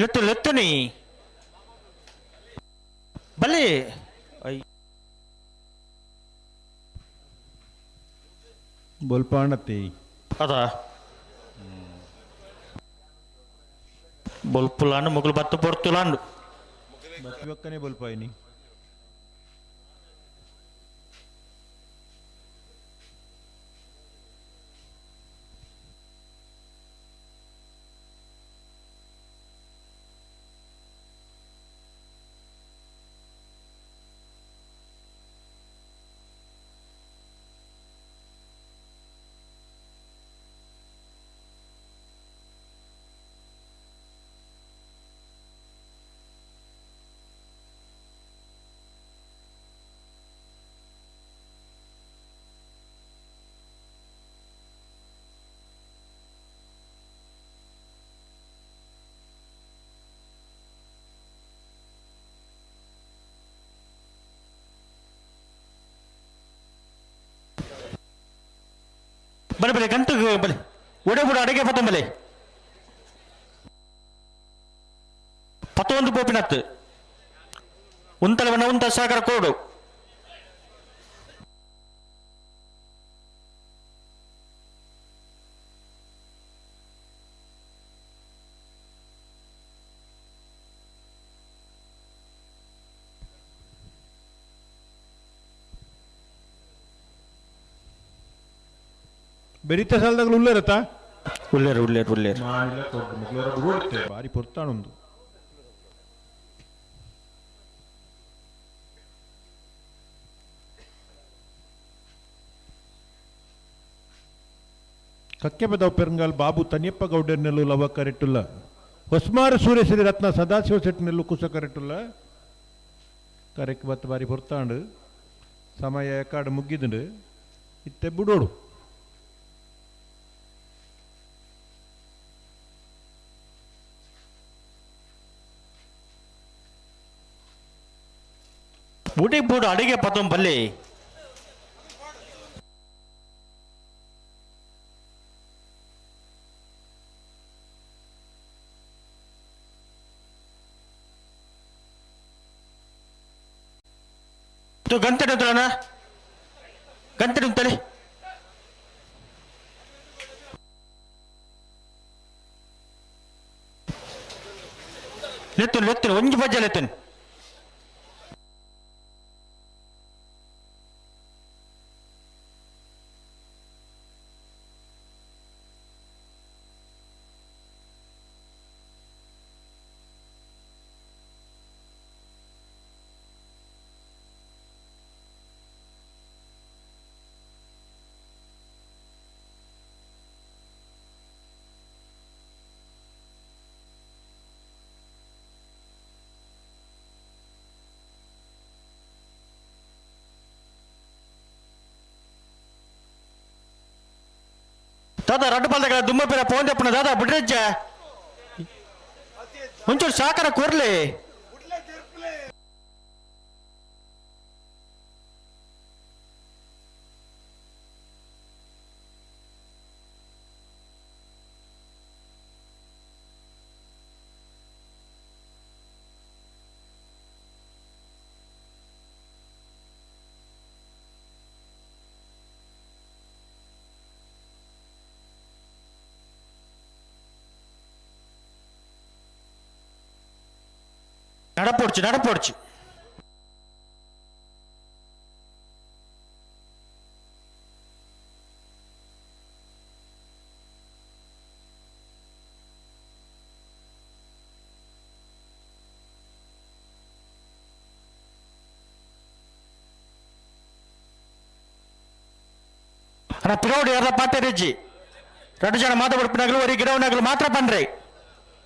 ಲೆತ್ತು ಲೆತ್ತುನಿ ಬಲೆ ಬೊಲ್ಪಾಣತಿ ಅದ ಬೊಲ್ಪುಲಾಂಡು ಮುಗುಲು ಬತ್ತು ಪೊರ್ತುಲಾಂಡು ಬತ್ತಿಬಕ್ಕನೆ ಬೊಲ್ಪಾಯಿನಿ. ಬಲೆ ಬಲೆ ಗಂಟು ಬಲೆ ಒಡೆ ಬುಡ ಅಡಿಗೆ ಪತ್ತೊಂಬಲೆ ಬಲೆ ಪತ್ತೊಂದು ಪೋಪಿನತ್ತು ಉಂತಲವನ್ನ ಉಂತ ಸಾಗರ ಕೋಡು ಬೆರಿತ ಸಾಲದಾಗಲು ಉಲ್ಲೇರತ್ತ ಉಲ್ಲೇರು ಉಲ್ಲೇರು ಉಲ್ಲೇರು ಬಾರಿ ಪೊರ್ತಾಣೊಂದು ಕಕ್ಕೆಬದವ್ ಪೆರಂಗಾಲ್ ಬಾಬು ತನಿಯಪ್ಪ ಗೌಡರ್ನೆಲ್ಲು ಲವ ಕರೆಟ್ಟುಲ್ಲ ಹೊಸ್ಮಾರು ಸೂರ್ಯಶ್ರೀ ರತ್ನ ಸದಾಶಿವ ಸೆಟ್ನೆಲ್ಲು ಕುಸ ಕರೆಟ್ಟುಲ್ಲ ಕರೆಕ್ ಬತ್ತ ಬಾರಿ ಪೊರ್ತಾಂಡು ಸಮಯ ಕಾಡು ಮುಗ್ಗಿದುಂಡು ಇತ್ತೆ ಬುಡೋಡು. ಬುಡಿ ಬುಡು ಅಡಿಗೆ ಪತ್ತೊಂಬಲ್ಲಿ ಗಂಟೆ ಉಂಟಲ್ಲ ಗಂಟೆ ಉಂಟಲೆ ಲೆತ್ತು ಲೆತ್ತು ಒಂಜಿ ಬಜ್ಜ ಲೆತ್ತುನ್ ದಾದಾ ರಡ್ಡು ಪಲ್ದಗಳ ದುಮ್ಮ ಪಿರ ಪೋನ್ ದಪ್ಪನ ದಾದಾ ಬಿಡ್ರಜ್ಜ ಒಂಚೂರು ಸಾಕರ ಕೊರ್ಲಿ நடப்போடுச்சு நடப்போடுச்சு. ಅಣ್ಣ ಪಿರೋಡು ಯಾರ ಪಾತೆ ರಿಜ್ಜಿ రెండు ಜನ ಮಾತಾಡ್ಪಿನಾಗಲು ಒರಿ ಗಿಡವನಾಗಲು ಮಾತ್ರ ಪನ್ರಿ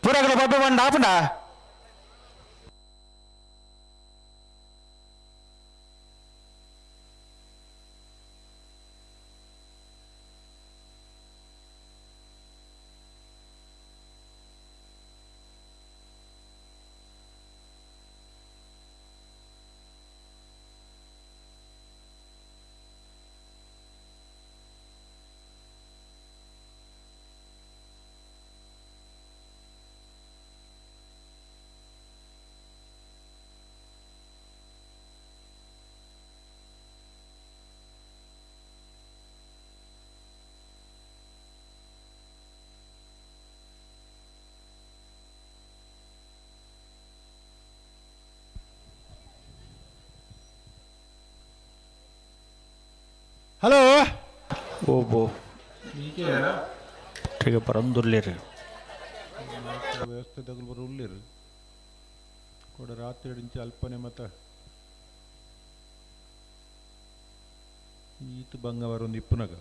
ಪೂರಗಲು ಬಬ್ಬ ಬಂದ ಆಪುಂಡ. ಹಲೋ ಓಬೋ ಪರಂದುರ್ಲೇರು ವ್ಯವಸ್ಥೆ ತಗಲು ಬರುಳ್ಳಿರು ಕೂಡ ರಾತ್ರಿ ಇಂಚ ಅಲ್ಪನೆ ಮತ ಈತು ಬಂಗವರೊಂದು ಇಪ್ಪುನಗ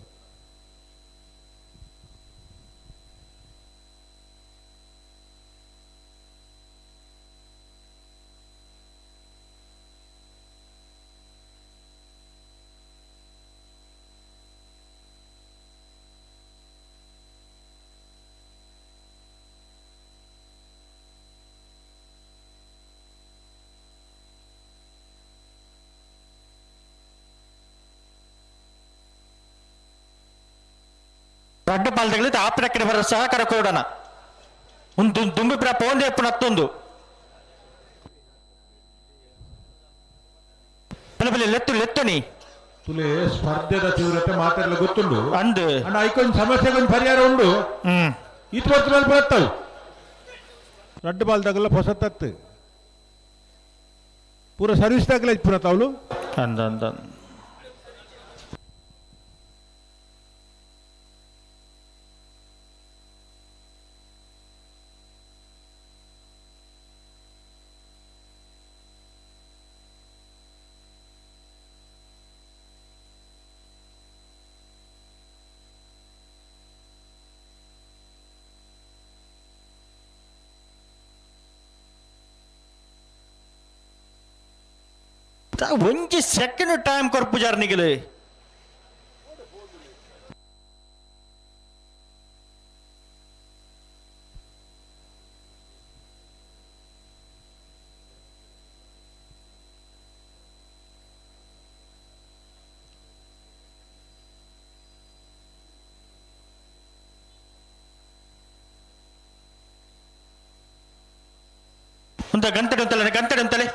ರಡ್ಡು ಪಾಲ್ದಗಳು ಆಪ್ರಕ್ಕೆ ಬರ ಸಹಕಾರ ಕೊಡೋಣ ಒಂದು ದುಂಬಿ ಪ್ರ ಪೋಂದೆ ಎಪ್ಪುನ ಬಲೆ ಬಲೆ ಲೆತ್ತು ಲೆತ್ತುನಿ ತುಲೆ ಸ್ಪರ್ಧೆದ ತೀವ್ರತೆ ಮಾತಾಡಲು ಗೊತ್ತುಂಡು ಅಂದು ಅಂಡ ಐಕೊಂದು ಸಮಸ್ಯೆಗೆ ಒಂದು ಪರಿಹಾರ ಉಂಡು ಈತ ವರ್ಷ ಮೇಲೆ ಬರುತ್ತವು ರಡ್ಡು ಬಾಲ್ದಾಗಲ್ಲ ಹೊಸ ತತ್ತು ಪೂರ ಸರ್ವಿಸ್ ದಾಗಲ ಪೂರ ತಾವಲು ಅಂದ ಅಂದ ಒಂಜಿ ಸೆಕೆಂಡ್ ಟೈಮ್ ಕೊರ್ಪುಜಾರ್ ನಿಗಲು ಒಂದು ಗಂಟೆ ಅಂತಲೆ ಗಂಟೆ ಅಂತಲೆ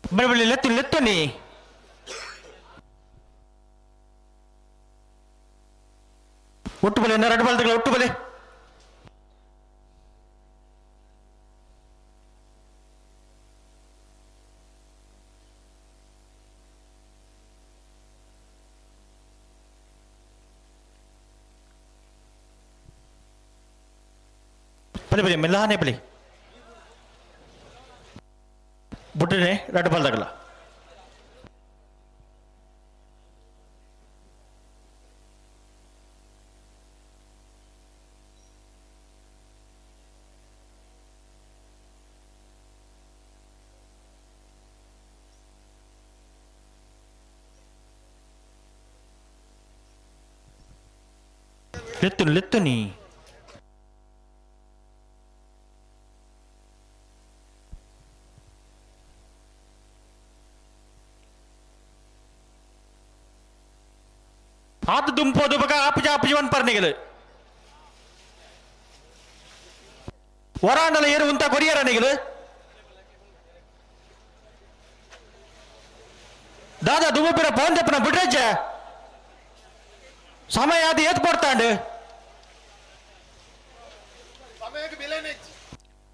ಬಲೆ ಬಲೆ ಲೆತ್ತು ಲೆತ್ತುನಿ ಒಟ್ಟು ಬಲೆ ಎರಡು ಬಾಲ್ದಗಳ ಒಟ್ಟು ಬಲೆ ಬಲೆ ಬಲೆ ಮೆಲ್ಲಾನೆ ಬಲೆ ಬುಟ್ಟನೆ ಎರಡು ಬಾಲ್ದಾಗಲ ಲೆತ್ತು ಲೆತ್ತು ನೀ ಆತ ದುಂಪೋದು ಬಗ ಆಪುಜ ಆಪುಜವನ್ ಪರ್ನಿಗಲು ವರಾಂಡಲ ಏರು ಉಂತ ಕೊರಿಯರ ನಿಗಲು ದಾದಾ ದುಂಬುಪಿರ ಪೋಂದೆಪ್ಪನ ಬಿಡ್ರಜ್ಜ ಸಮಯ ಅದು ಏತ್ ಕೊಡ್ತಾಂಡು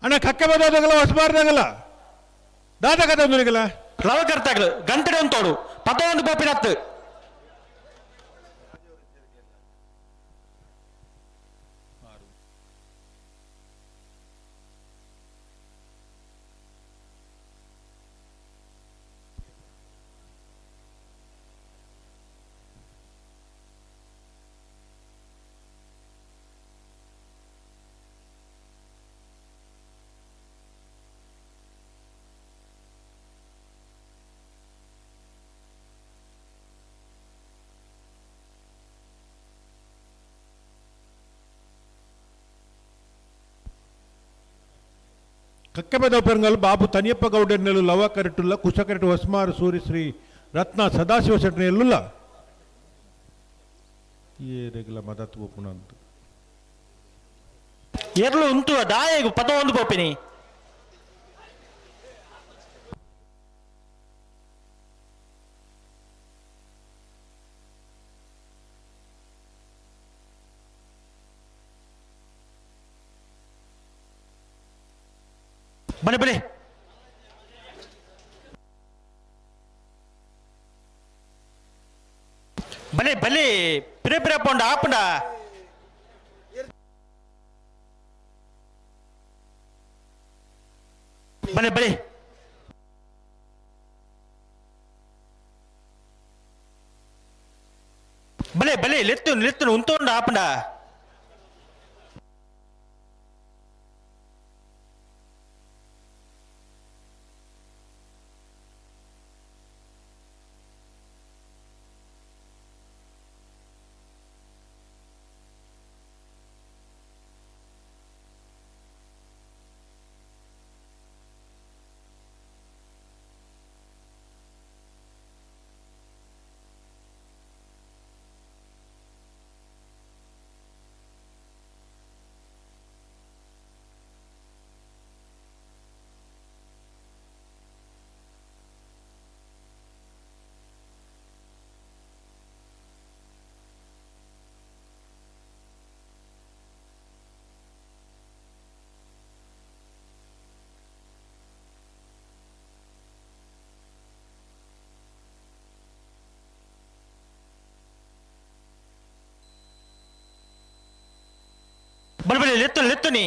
ಅಣ್ಣ ಕಕ್ಕೆ ಬದಾಗಲ್ಲ ಹೊಸಬಾರ್ದಾಗಲ್ಲ ದಾದ ಕಥ ಒಂದುನಿಗಲ್ಲ ಲವಕರ್ತಾಗಲು ಗಂಟೆ ಒಂದು ತೋಡು ಪದ ಒಂದು ಪೋಪಿನತ್ತು ಕಕ್ಕೆಬೆದ ಪೆರಂಗಲ್ ಬಾಬು ತನಿಯಪ್ಪ ಗೌಡರ್ನೆಲು ಲವ ಕರೆಟುಲ್ಲ ಕುಶಕರೆಟು ಹೊಸ್ಮಾರು ಸೂರ್ಯಶ್ರೀ ರತ್ನ ಸದಾಶಿವ ಶೆಟ್ಟನ ಎಲ್ಲುಲ್ಲ ಏರೆಗ್ಲ ಮದತ್ ಒಪ್ಪುನಂತ ಎರ್ಲು ಉಂಟು ದಾಯೆಗು ಪದ ಒಂದು ಪೋಪಿನಿ ಬನ್ನಿ ಬನ್ನಿ ಬಲೆ ಬಲೆ ಪಿರೆ ಪಿರೆ ಪೋಂಡ ಆಪುಂಡ ಬಲೆ ಬಲೆ ಬಲೆ ಬಲೆ ಲೆತ್ತು ಲೆತ್ತು ಉಂತೋಂಡ ಆಪುಂಡ ಬಲೆ ಬಲೆ ಲೆತ್ತು ಲೆತ್ತು ನೀ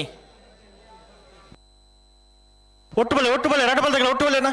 ಒಟ್ಟು ಬಲೆ ಒಟ್ಟು ಬಲೆ ರಡ್ಡು ಬಲ್ದಗಳ ಒಟ್ಟು ಬಲೆನಾ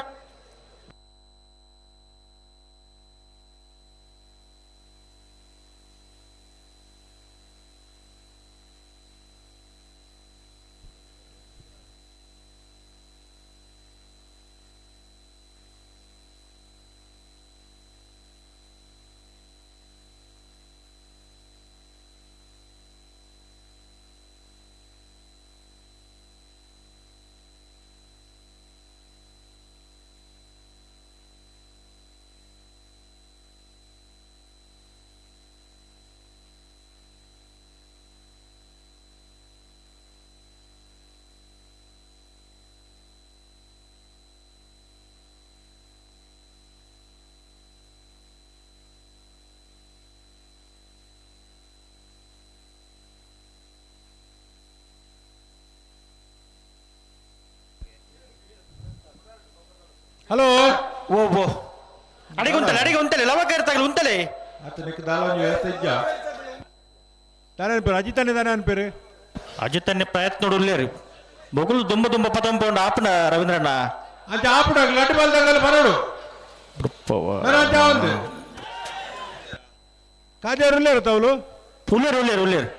ಹಲೋ ಓ ಓ ಅಡಿಗೆ ಉಂಟಲೆ ಅಡಿಗೆ ಉಂಟಲೆ ಲವಕರ್ ತಗಲು ಉಂಟಲೆ ಆತನಿಗೆ ದಾಲ ಒಂಜಿ ವ್ಯವಸ್ಥೆ ಇಜ್ಜ ದಾನೆ ಅನ್ಪೇರು ಅಜಿತಾನೆ ದಾನೆ ಅನ್ಪೇರು ಅಜಿತನ್ನೆ ಪ್ರಯತ್ನ ಉಲ್ಲೇರು ಬೊಗುಲು ದುಂಬ ದುಂಬ ಪತಂ ಪೋಂಡ ಆಪನ ರವೀಂದ್ರಣ್ಣ ಅಂಚ ಆಪುಡ ಲಡ್ಡು ಬಲ್ದಾಗಲ್ಲ ಬರೋಡು ಅಂಚ ಒಂದು ಕಾಜಾರು ಉಲ್ಲೇರು ತಾవుಲು ಉಲ್ಲೇರು ಉಲ್ಲೇರು ಉಲ್ಲೇರು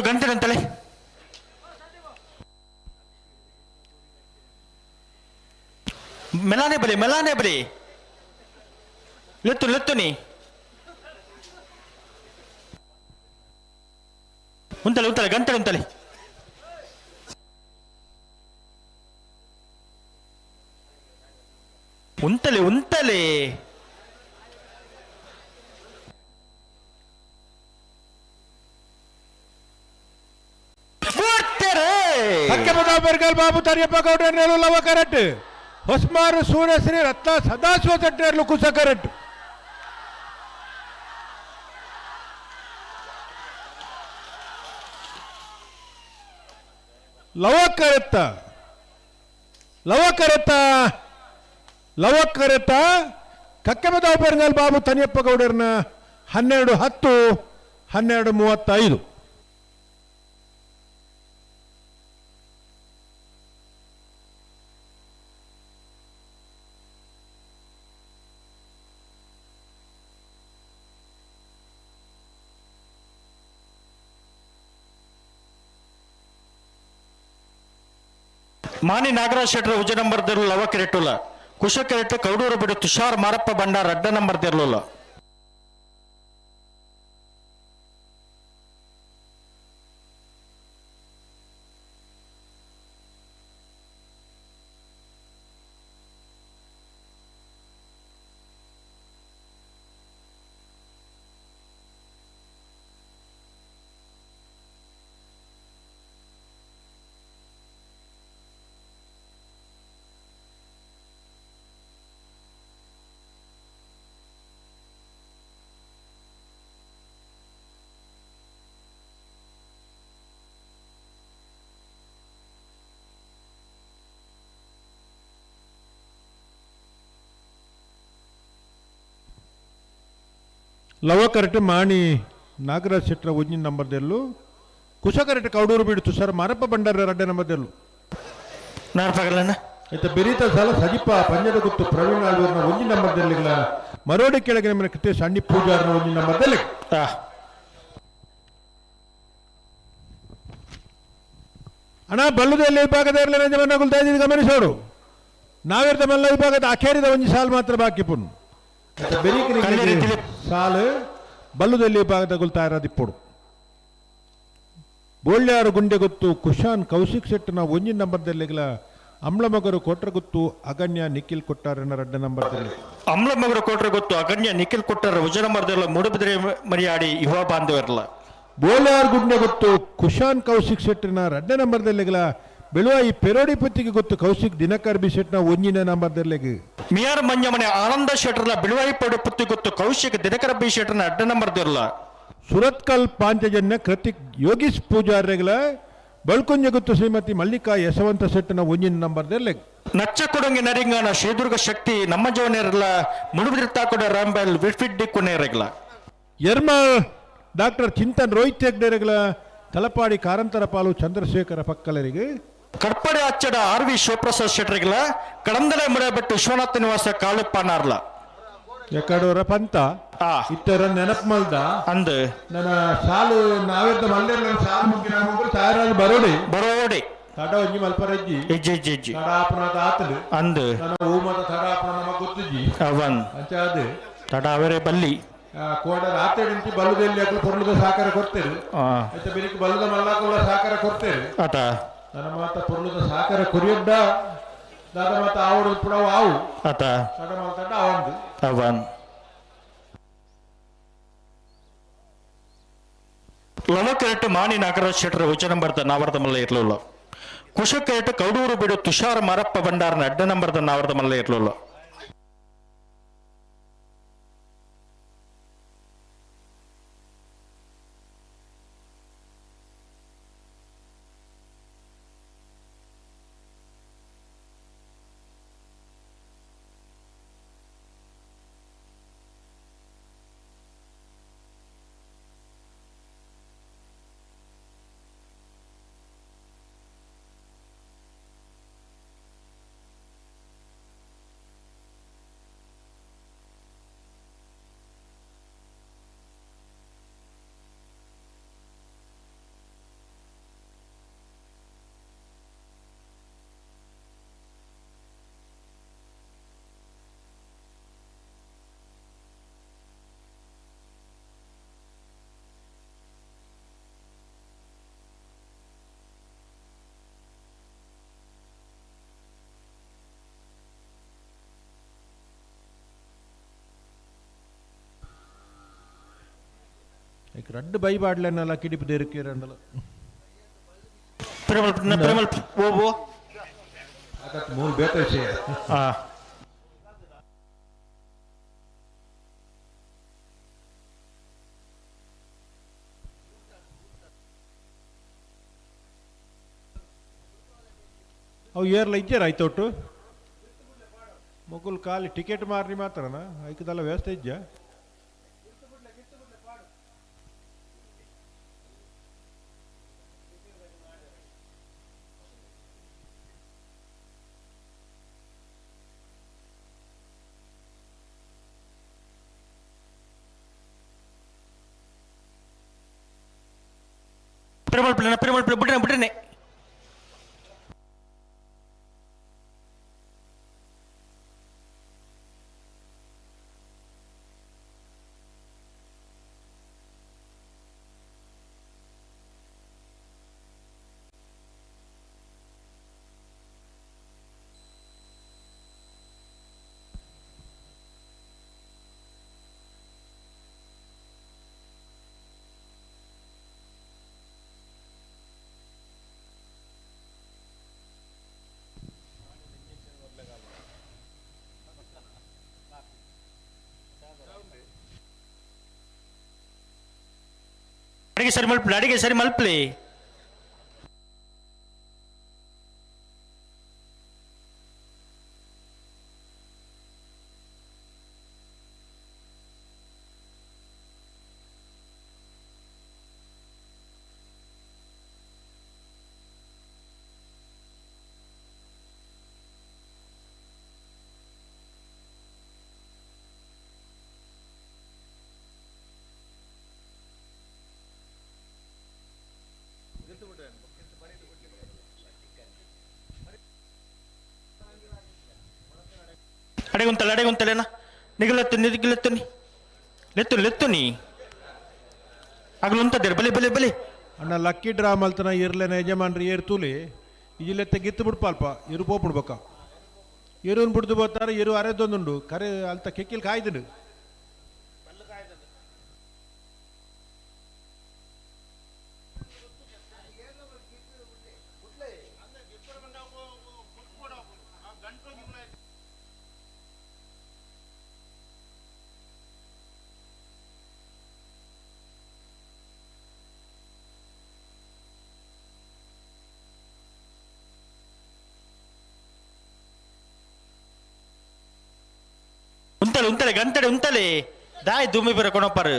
ಗಂಟೆ ಗಂಟಲೆ ಮೆಲಾನೆ ಬಲಿ ಮೆಲಾನೆ ಬಲಿ ಲೆತ್ತು ಲೆತ್ತು ನೀ ಉಂತಲೆ ಉಂತಲೆ ಗಂಟೆ ಉಂತಲೆ. ಉಂತಲೆ ಉಂತಲೆ ಕಕ್ಕೆಮದ ಬಾಬು ತರಿಯಪ್ಪ ಗೌಡರನೇಲು ಲವ ಕರೆಕ್ಟ್ ಹೊಸ್ಮಾರು ಸೂರ್ಯಶ್ರೀ ರತ್ನ ಸದಾಶಿವ ಸೆಟ್ಟರ್ಲು ಕುಸ ಕರೆಕ್ಟ್ ಲವ ಕರೆತ್ತ ಲವ ಕರೆತ್ತ ಲವ ಕರೆತ್ತ ಕಕ್ಕೆಮದ ಪೆರ್ಗಲ್ ಬಾಬು ತನಿಯಪ್ಪ ಗೌಡರನ 12:10 12:35. ಮಾನಿ ನಾಗರಾಜ್ ಶೆಟ್ಟರ್ ಉಜ ನಂಬರ್ ದಿರ್ಲು ಲವ ಕೆರೆಟುಲ ಕುಶ ಕೆರೆಟ್ ಕೌಡೂರು ಬಿಡು ತುಷಾರ್ ಮಾರಪ್ಪ ಬಂಡಾರ್ ಅಡ್ಡ ನಂಬರ್ ದಿರ್ಲುಲ. ಲವ ಕರೆಟ್ ಮಾಣಿ ನಾಗರಾಜ್ ಶೆಟ್ಟರ ಒಂಜಿನ ನಂಬರ್ ದೆಲ್ಲು ಕುಶ ಕರೆಟ್ ಕೌಡೂರು ಬೀಡು ತುಷಾರ್ ಮಾರಪ್ಪ ಬಂಡಾರ ರಡ್ಡೆ ನಂಬರ್ ದೆಲ್ಲು ನಾರ್ಪಗಲಣ್ಣ ಇತ್ತ ಬೆರೀತ ಸಾಲ ಸಜಿಪ ಪಂಜದ ಗುತ್ತು ಪ್ರವೀಣ್ ಆಳ್ವರ್ನ ಒಂಜಿ ನಂಬರ್ ದೆಲ್ಲಿಗಳ ಮರೋಡಿ ಕೆಳಗೆ ನಮ್ಮ ಕೃತಿ ಸಣ್ಣಿ ಪೂಜಾರ್ನ ಒಂಜಿ ನಂಬರ್ ದೆಲ್ಲಿ. ಅಣ್ಣ ಬಲ್ಲದಲ್ಲಿ ವಿಭಾಗದ ಇರಲಿ ಗಮನಿಸೋಡು ನಾವಿರ್ದ ಮಲ್ಲ ವಿಭಾಗದ ಅಖೇರಿದ ಒಂಜಿ ಸಾಲು ಮಾತ್ರ ಬಾಕಿ ಪುನ್ ಬೆರೀಕರಿ ಸಾಲು ಬಲ್ಲುದಲ್ಲಿ ವಿಭಾಗದ ಗುಲ್ತಾರದಿಪ್ಪುಡು ಬೋಳ್ಯಾರು ಗುಂಡೆ ಗೊತ್ತು ಕುಶಾನ್ ಕೌಶಿಕ್ ಶೆಟ್ಟನ ಒಂಜಿ ನಂಬರ್ದಲ್ಲಿಗಲ ಅಮ್ಲಮಗರು ಕೋಟ್ರಗುತ್ತು ಅಗಣ್ಯ ನಿಖಿಲ್ ಕೊಟ್ಟಾರನ ರಡ್ಡ ನಂಬರ್ದಲ್ಲಿ ಅಮ್ಲಮಗರು ಕೋಟ್ರಗುತ್ತು ಅಗಣ್ಯ ನಿಖಿಲ್ ಕೊಟ್ಟಾರ ಉಜ ನಂಬರ್ದಲ್ಲ ಮೂಡುಬಿದ್ರೆ ಮರಿಯಾಡಿ ಯುವ ಬಾಂಧವರಲ್ಲ. ಬೋಳ್ಯಾರು ಗುಂಡೆ ಗೊತ್ತು ಕುಶಾನ್ ಕೌಶಿಕ್ ಶೆಟ್ಟನ ರಡ್ಡ ನಂಬರ್ದಲ್ಲಿಗಲ ಬೆಳುವಾಯಿ ಪೆರೋಡಿ ಪತ್ತಿಗೆ ಗೊತ್ತು ಕೌಶಿಕ್ ದಿನಕರ್ ಬಿ ಶೆಟ್ನ ಒಂಜಿನ ನಂಬರ್ದಲ್ಲಿಗೆ ಮಿಯಾರ್ ಮಂಜಮನೆ ಆನಂದ ಶೆಟ್ಟರ್ಲ ಬಿಳುವಾಯಿ ಪಡು ಪುತ್ತಿ ಗೊತ್ತು ಕೌಶಿಕ್ ದಿನಕರ ಬಿ ಶೆಟ್ಟರ್ನ ಅಡ್ಡ ನಂಬರ್ದಿರಲ. ಸುರತ್ಕಲ್ ಪಾಂಚಜನ್ಯ ಕೃತಿಕ್ ಯೋಗೀಶ್ ಪೂಜಾರ್ಯಗಳ ಬಳ್ಕುಂಜ ಗೊತ್ತು ಶ್ರೀಮತಿ ಮಲ್ಲಿಕಾ ಯಶವಂತ ಶೆಟ್ಟನ ಒಂಜಿನ ನಂಬರ್ದಲ್ಲಿ. ನಚ್ಚ ಕೊಡಂಗಿ ನರಿಂಗಾನ ಶ್ರೀದುರ್ಗ ಶಕ್ತಿ ನಮ್ಮ ಜವನೇರಲ್ಲ ಮುಡುಬಿದ್ರೆ ತಾಕೊಡ ರಾಂಬೆಲ್ ವಿಟ್ಫಿಟ್ ಡಿಕ್ಕು ನೇರಗಳ. ಎರ್ಮಾಳ್ ಡಾಕ್ಟರ್ ಚಿಂತನ್ ರೋಹಿತ್ ಹೆಗ್ಡೆರೆಗಳ ತಲಪಾಡಿ ಕಾರಂತರ ಪಾಲು ಚಂದ್ರಶೇಖರ ಪಕ್ಕಲರಿಗೆ. ಕಡ್ಪಡೆ ಅಚ್ಚಡ ಆರ್ ವಿ ಶಿವಪ್ರಸಾದ್ ಶೆಟ್ಟರಿಗಳ ಕಡಂದಲೆ ಮುಡಬಿಟ್ಟು ವಿಶ್ವನಾಥ ನಿವಾಸ ಕಾಳುಪ್ಪ ನಾರ್ಲ. ಎಕಡೋರ ಪಂತ ಇತ್ತರ ನೆನಪು ಮಲ್ದ ಅಂದು ನನ್ನ ಸಾಲು ನಾವೆದ್ದ ಮಲ್ದೇರ್ ನನ್ನ ಸಾಲು ಮುಗ್ಗಿ ನಾವು ತಯಾರಾಗಿ ಬರೋಡಿ ಬರೋಡಿ ತಡ ಒಂಜಿ ಮಲ್ಪರಜ್ಜಿ ಇಜ್ಜಿ ಇಜ್ಜಿ ಇಜ್ಜಿ ತಡ ಆಪನಾದ ಆತಲು ಅಂದು ನನ್ನ ಹೂ ಮತ ತಡ ಆಪನ ನಮಗ್ ಗೊತ್ತಿಜ್ಜಿ ಅವನ್ ಅಂಚ ಅದು ತಡ ಅವರೇ ಬಲ್ಲಿ ಕೋಡ ರಾತ್ರಿ ನಿಂತಿ ಬಲ್ಲದಲ್ಲಿ ಅಗ್ಲು ಪೊರ್ಲದ ಸಾಕಾರ ಕೊಡ್ತೇರು ಆಯ್ತ ಬೆಳಿಗ್ಗೆ ಬಲ್ಲದ ಮಲ್ಲಾಕುಲ್ಲ ಸಾಕಾರ ಕೊಡ್ತೇರು ಆತ ನನ್ನ ಮಾತ ಪೊರ್ಲದ ಸಾಕಾರ ಕೊರಿಯಡ್ಡ ದಾದ ಮಾತ ಆವಡು ಪುಡವು ಆವು ಆತ ತಡ ಮಾತಾಡ ಅವಂದು ಅವನ್ ಲವಕೆರೆಟ್ ಮಾಣಿ ನಾಗರಾಜ್ ಶೆಟ್ಟರ ಉಚ್ಚ ನಂಬರ್ದ ನಾವರ್ದ ಮಲ್ಲ ಇರ್ಲಿಲ್ಲ. ಕುಶಕೆರೆಟ್ ಕೌಡೂರು ಬಿಡು ತುಷಾರ್ ಮಾರಪ್ಪ ಭಂಡಾರನ ಅಡ್ಡ ನಂಬರ್ದ ನಾವರ್ದ ಮಲ್ಲ ಇರ್ಲಿಲ್ಲ. ಈಗ ರಡ್ಡು ಬೈ ಬಾಡ್ಲೆನ್ನಲ್ಲ ಕಿಡಿಪು ದೇರುಕೇರಂಡಲ ಪ್ರೇಮಲ್ ಓ ಮೂರು ಬೇತ ವಿಷಯ. ಅವು ಏರ್ಲ ಇಜ್ಜಾರ ಆಯ್ತೊಟ್ಟು ಮೊಗುಲ್ ಖಾಲಿ ಟಿಕೆಟ್ ಮಾರ್ನಿ ಮಾತ್ರನಾ ಐಕದಲ್ಲ ವ್ಯವಸ್ಥೆ ಇಜ್ಜ. ಪ್ರೇಮಲ್ ಪ್ರೇಮಲ್ ಬಿಡ್ರೆ ಬಿಡ್ರೆ. ಅಡಿಗೆ ಸರಿ ಮಲ್ಪಲಿ, ಅಡಿಗೆ ಸರಿ ಮಲ್ಪಲಿ. ಅಡೆಗುಂತಲ್ಲ ಅಡೆಗುಂತಲೇನ ನಿಗಲತ್ತು ನಿಗಲತ್ತುನಿ ಲೆತ್ತು ಲೆತ್ತುನಿ ಅಗಲುಂತದೇರು ಬಲಿ ಬಲಿ ಬಲಿ. ಅಣ್ಣ ಲಕ್ಕಿ ಡ್ರಾ ಮಲ್ತನ ಇರ್ಲೇನ ಯಜಮಾನ್ರಿ ಏರ್ ತೂಲಿ ಇಜಿಲೆತ್ತ ಗಿತ್ತು ಬಿಡ್ಪ ಅಲ್ಪ ಇರು ಪೋಪಿಡ್ಬೇಕ ಎರುನ್ ಬಿಡ್ದು ಬೋತಾರೆ ಎರು ಅರೆದೊಂದುಂಡು ಕರೆ ಅಲ್ತ ಕೆಕ್ಕಿಲ್ ಕಾಯ್ದುಂಡು. ಉಂತಲೆ ಉಂತಲೆ ಗಂಟಡೆ ಉಂತಲೆ ದಾಯ್ ದುಮ್ಮಿ ಬರ ಕೊಣಪಾರು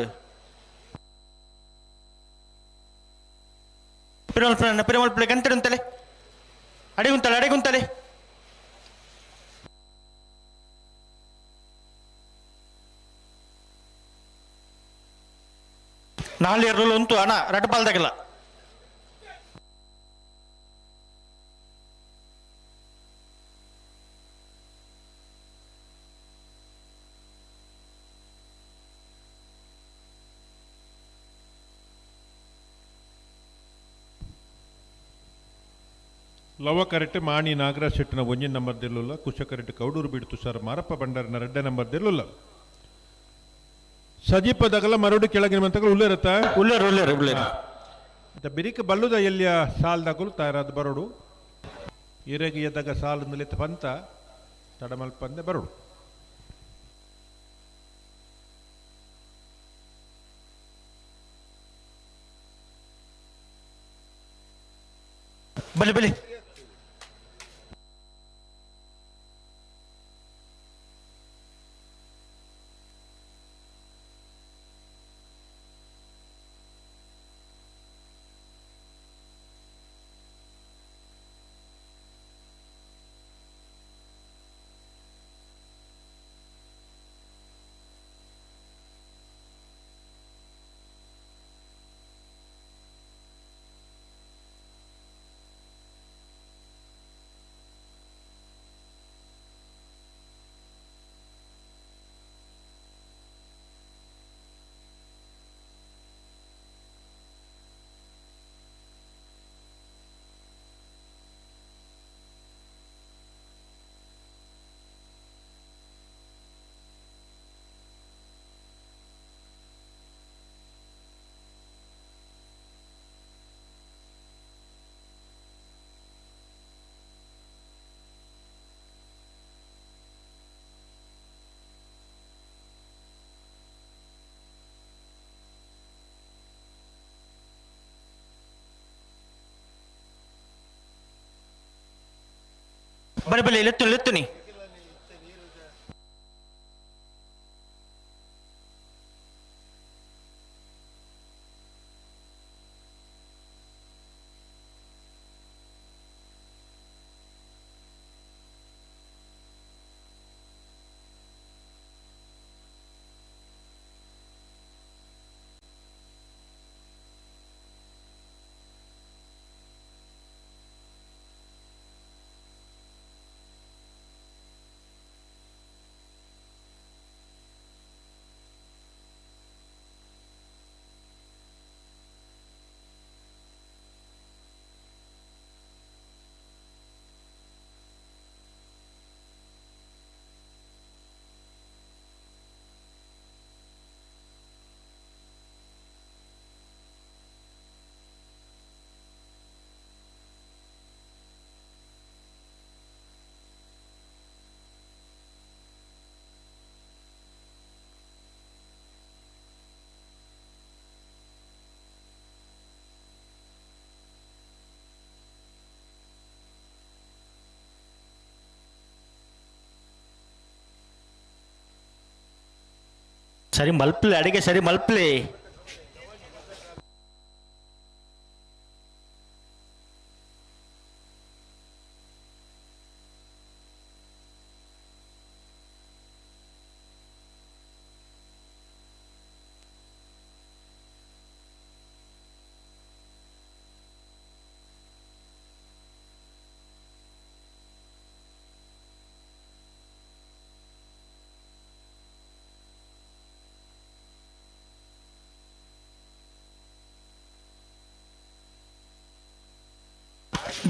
ಪಿರಮಲ್ ಪ್ರ ಪಿರಮಲ್ ಪ್ಲೇ ಗಂಟಡೆ ಉಂತಲೆ ಅಡೆ ಉಂತಲೆ ಅಡೆ ಉಂತಲೆ. ನಾಳೆ ಎರಡು ಉಂಟು ಅಣ್ಣ ರಡ್ಪಾಲ್ದಾಗಲ್ಲ. ಲವ ಕರೆಕ್ಟ್ ಮಾಣಿ ನಾಗರಾಜ್ ಶೆಟ್ಟಿನ ಒಂಜಿನ ನಂಬರ್ ದಿಲ್ಲುಲ್ಲ, ಕುಶ ಕರೆಕ್ಟ್ ಕೌಡೂರು ಬಿಡ್ತು ಸರ್ ಮಾರಪ್ಪ ಭಂಡಾರನ ಎರಡನೇ ನಂಬರ್ ದಿಲ್ಲುಲ್ಲ. ಸಜೀಪ ದಗಲ ಮರಡು ಕೆಳಗಿನ ಮಂತಗಳು ಉಲ್ಲೇರತ್ತ ಉಲ್ಲೇರು ಉಲ್ಲೇರು ಉಲ್ಲೇರು. ಬಿರಿಕ ಬಲ್ಲುದ ಎಲ್ಲಿಯ ಸಾಲ್ದಾಗಲು ತಯಾರಾದ ಬರೋಡು ಇರಗಿ ಎದ್ದಾಗ ಸಾಲು ನಿಲಿತ ಪಂತ ತಡಮಲ್ಪಂದೆ ಬರೋಡು. ಬಲಿ ಬಲಿ ಬಲೆ ಬಲೆ ಲೆತ್ತು ಲೆತ್ತುನಿ ಸರಿ ಮಲ್ಪ್ಲೆ ಅಡಿಗೆ ಸರಿ ಮಲ್ಪ್ಲೆ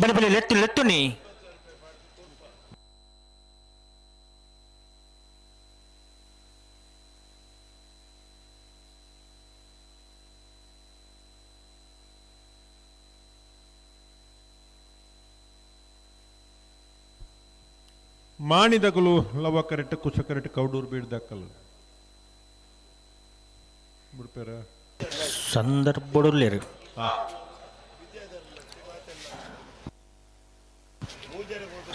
ಬಲೆ ಬಲೆ ಲೆತ್ತು ಲೆತ್ತು ನೀ ಮಾಣಿದಕಲು ಲವ ಕರೆಟ್ ಕುಶ ಕರೆಟ್ ಕೌಡೂರು ಬೀಡ್ದಕ್ಕಲು ಬಿಡ್ಪೇರ ಸಂದರ್ಭಡುಲ್ಲೇರು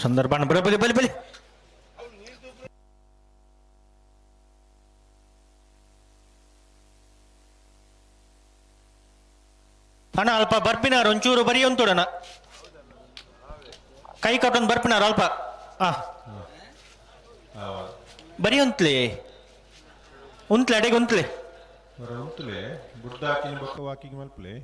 ಸಂದರ್ಭ ಬಲೆ ಬಲೆ ಬಲೆ ಬಲೆ ಅಣ್ಣ ಅಲ್ಪ ಬರ್ಪಿನಾರ ಒಂಚೂರು ಬರಿ ಅಂತೋಡಣ ಕೈ ಕಟ್ಟೊಂದು ಬರ್ಪಿನಾರ ಅಲ್ಪ ಆ ಬರಿ ಉಂತ್ಲೆ ಉಂತ್ಲೆ ಅಡೆಗೆ ಉಂತ್ಲೆ ಉಂತ್ಲೆ ಬುಡ್ದಾಕಿನ ಬೊಕ್ಕ ವಾಕಿಂಗ್ ಮಲ್ಪ್ಲೆ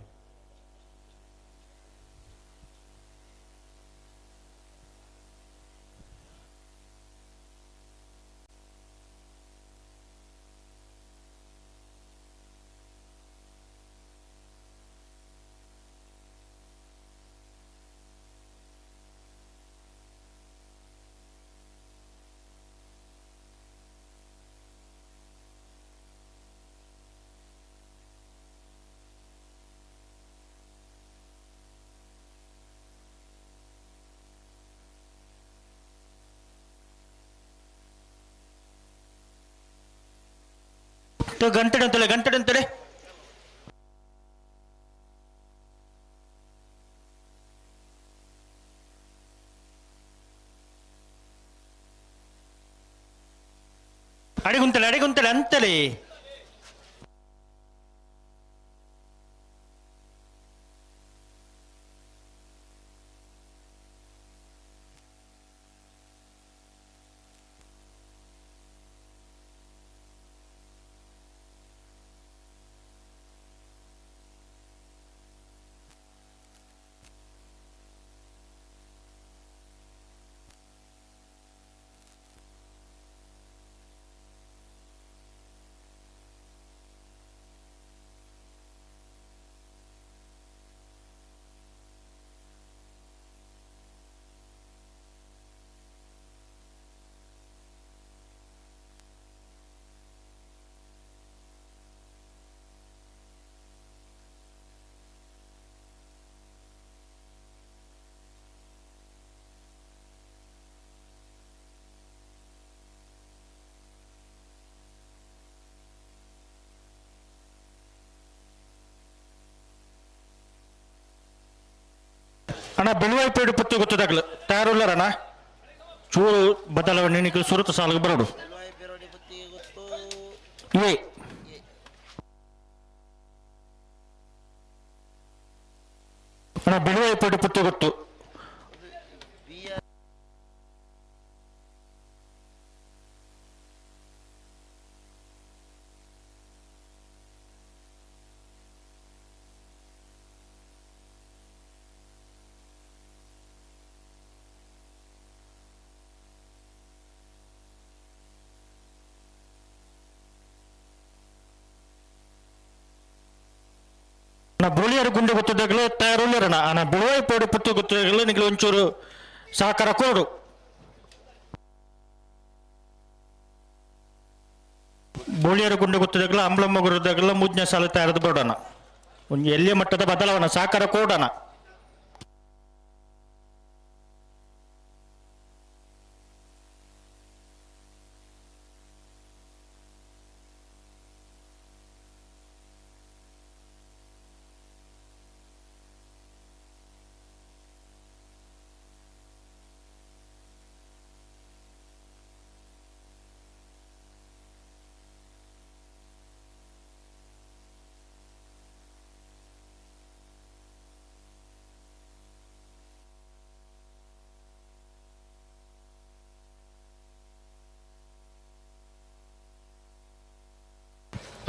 ಗಂಟೆ ಗಂಟೆ ಅಂತಲೇ ಅಡಿಗುಂತಲೆ ಅಡಿಗುಂತಲೆ ಅಂತಲೇ ಅಣ್ಣ ಬೆಳುವಾಯಿಪೇಡು ಪುತ್ತು ಗೊತ್ತದಾಗಲು ತಯಾರುಲ್ಲಾರಣ್ಣ. ಚೂರು ಬದಲಾವಣೆ ನಿಖಿಲ್ ಸುರುತ ಸಾಲಿಗೆ ಬರೋಡು. ಎ ಅಣ್ಣ ಬಿಳುವಾಯಿ ಪೇಟೆ ಪುತ್ತಿ ಗೊತ್ತು. ನಾ ಬುಳಿಯರ ಗುಂಡು ಗೊತ್ತಿದ್ದಾಗಲೇ ತಯಾರುಳ್ಳರಣ ನಾ ಬಿಳುವಾಯಿ ಪೇಡು ಪುತ್ತಿ ಗೊತ್ತಿದ್ದಾಗಲೇ ನಿಖಿಲ್ ಒಂಚೂರು ಸಹಕಾರ ಕೊಡು. ಬೋಳಿಯರ ಗುಂಡು ಗೊತ್ತಿದ್ದಾಗಲ ಅಂಬ್ಲಮ್ಮ ಗುರುದಾಗಲ ಮುಜ್ಞ ಸಾಲ ತಯಾರದು ಬೇಡೋಣ. ಒಂದು ಎಲ್ಲಿಯ ಮಟ್ಟದ ಬದಲಾವಣೆ ಸಹಕಾರ ಕೊಡೋಣ.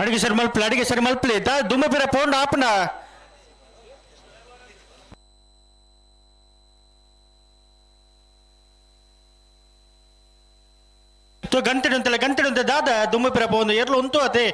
ಅಡಿಗೆ ಸರಿ ಮಲ್ಪಲೆ, ಅಡಿಗೆ ಸರಿ ಮಲ್ಪಲೆ ದಾ ದುಮ್ಮ ಬೇರೆ ಪೋಂಡ ಆಪನ. ಗಂಟೆ ಉಂಟಲ್ಲ, ಗಂಟೆ ಉಂಟೆ ದಾದ ದುಮ್ಮ ಬೇರೆ ಪೋಂದು ಎರ್ಲು ಉಂಟು ಅದೇ.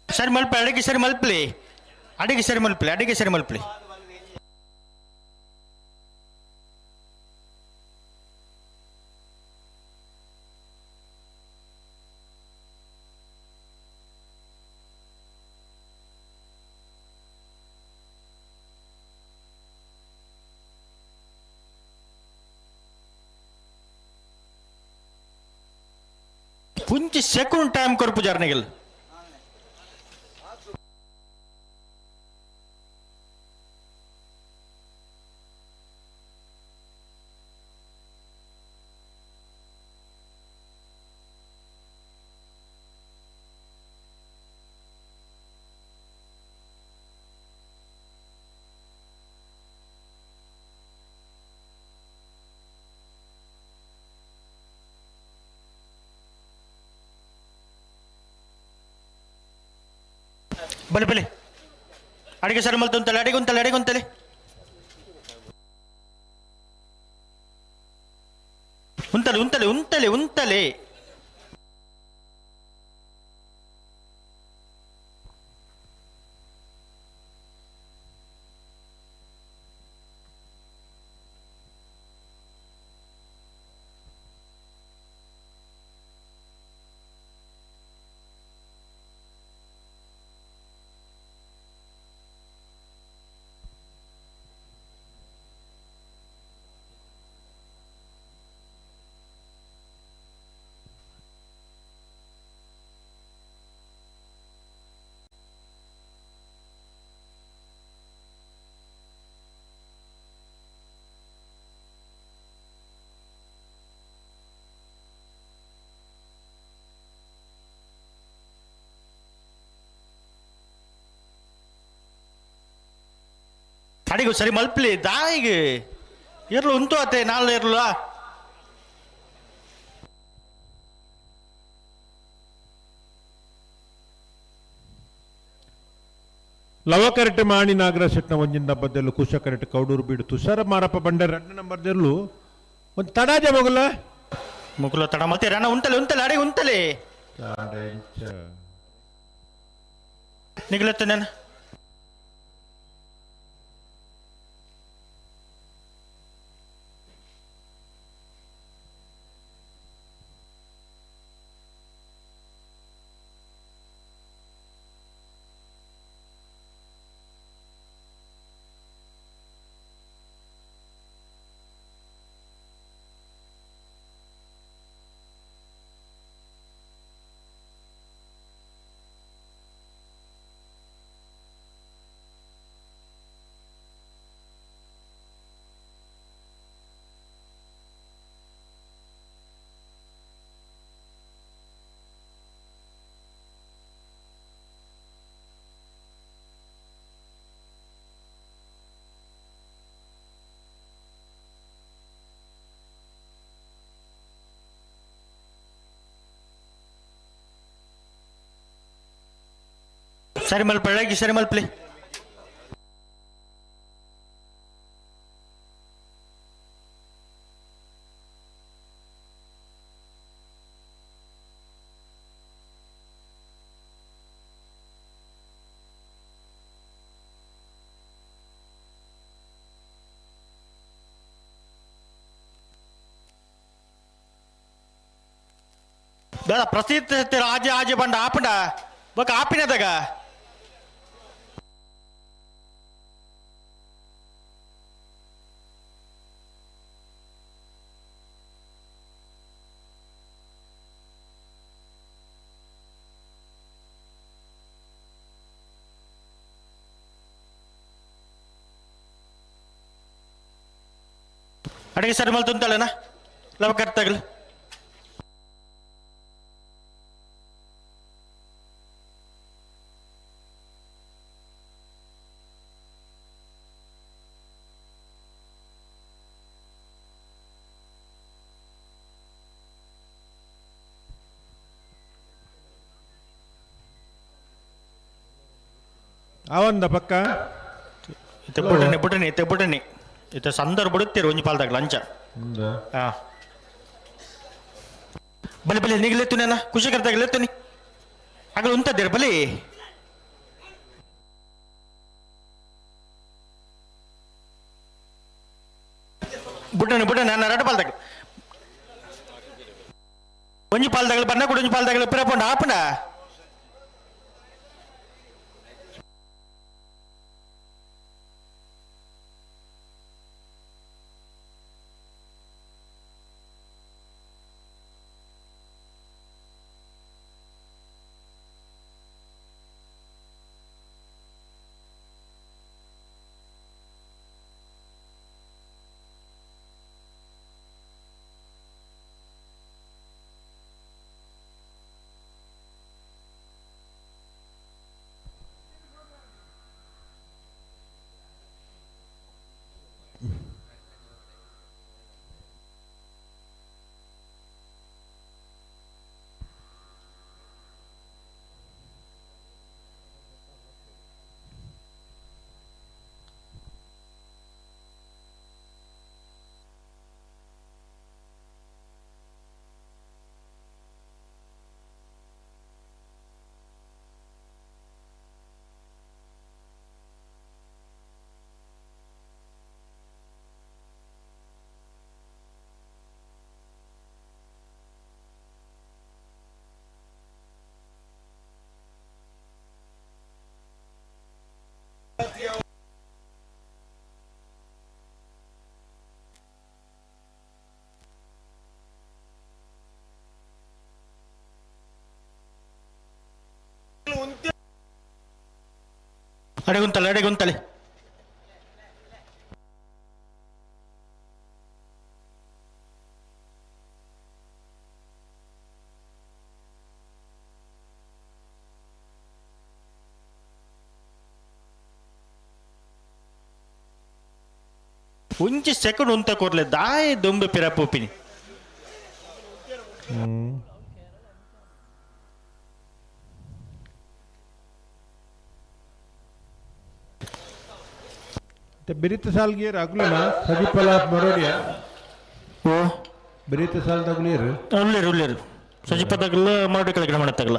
ಸರಿ ಮಲ್ಪಲೆ, ಅಡಿಗೆ ಸರಿ ಮಲ್ಪಲೆ, ಅಡಿಗೆ ಸರಿ ಮಲ್ಪಲೆ, ಅಡಿಗೆ ಸರಿ ಮಲ್ಪಲೆ. ಪುಂಚಿ ಸೆಕೆಂಡ್ ಟೈಮ್ ಕೊರ್ಪು ಜಾರ್ನಿಗಲ್. ಬಲೆ ಬಲೆ ಅಡಿಗೆ ಸರಿ ಮಲ್ತುಂತಲೆ, ಅಡಿಗೆ ಉಂತಲೆ, ಅಡಿಗೆ ಉಂತಲೆ. ಉಂತಲೆ ಉಂತಲೆ ಉಂತಲೆ ಉಂತಲೆ. ತಡಿಗು ಸರಿ ಮಲ್ಪ್ಲಿ ದಾಯಿಗೆ ಇರ್ಲು ಉಂತು ಅತ್ತೆ ನಾಲ್ ಇರ್ಲು. ಲವಕರೆಟ್ ಮಾಣಿ ನಾಗರ ಶೆಟ್ನ ಒಂಜಿನ ಬದ್ದೆಲ್ಲು ಕುಶಕರೆಟ್ ಕೌಡೂರು ಬೀಡು ತುಷಾರ ಮಾರಪ್ಪ ಬಂಡೆ 2 ನಂಬರ್ ದೆಲ್ಲು ಒಂದು ತಡಾಜ ಮೊಗಲ ಮುಗುಲ ತಡ ಮತ್ತೆ ರಣ ಉಂಟಲೆ ಉಂಟಲೆ ಅಡೆ ಉಂಟಲೆ ನಿಗಲತ್ತೆ ನಾನು. ಸರಿ ಮಲ್ಪಳ್ಳಿ ಸರಿ ಮಲ್ಪಲಿ. ದಾದಾ ಪ್ರಸಿದ್ಧ ಆಜೆ ಆಜೆ ಬಂಡ ಆಪಂಡ ಬೊಕ ಆಪಿನದಾಗ ಅಡಿಗೆ ಸರಿ ಮಲ್ತುಂತಲೇನಾ ಲವ ಕರ್ತಾಗಲು. ಆವಂದ ಪಕ್ಕ ಇತ್ತೆ ಬುಡನೆ ಬುಡನೆ ಇತ್ತೆ ಬುಡನೆ ಇತ್ತೆ ಸಂದರ್ಭ ಬಿಡುತ್ತೀರಿ ಒಂಜಿ ಪಾಲ್ದಾಗ ಲಂಚ. ಹಾ ಬಲೆ ಬಲೆ ನಿಗಲೆತ್ತುನೇನ ಖುಷಿ ಕರ್ತಾಗಲೆತ್ತುನಿ ಆಗಲು ಉಂತದ್ದೀರ ಬಲಿ. ಬುಡನೆ ಬುಡನೆ ನನ್ನ ಎರಡು ಪಾಲ್ದಾಗ ಒಂಜಿ ಪಾಲ್ದಾಗಲು ಬಣ್ಣ ಕೂಡ ಒಂಜಿ ಪಾಲ್ದಾಗಲು ಪಿರಪೊಂಡ ಆಪುಂಡ. ಅಡೆಗುಂತಲೆ ಅಡೆಗುಂತಲೆ. ಒಂಜಿ ಸೆಕೆಂಡ್ ಉಂತ ಕೊರ್ಲೆ ದಾಯ ದೊಂಬೆ ಪಿರಪೋಪಿನಿ. ಬಿರಿತ ಸಾಲ್ಗೆ ಅಗ್ಲನ ಸಜಿಪಲ ಮರೋಡಿಯ ಓ ಬಿರಿತ ಸಾಲ್ ತಗುಲಿರು ಉಳ್ಳೇರು ಉಳ್ಳೇರು ಸಜಿಪ ತಗಲ ಮರೋಡಿ ಕೆಳಗಡೆ ಮಾಡ ತಗಲ.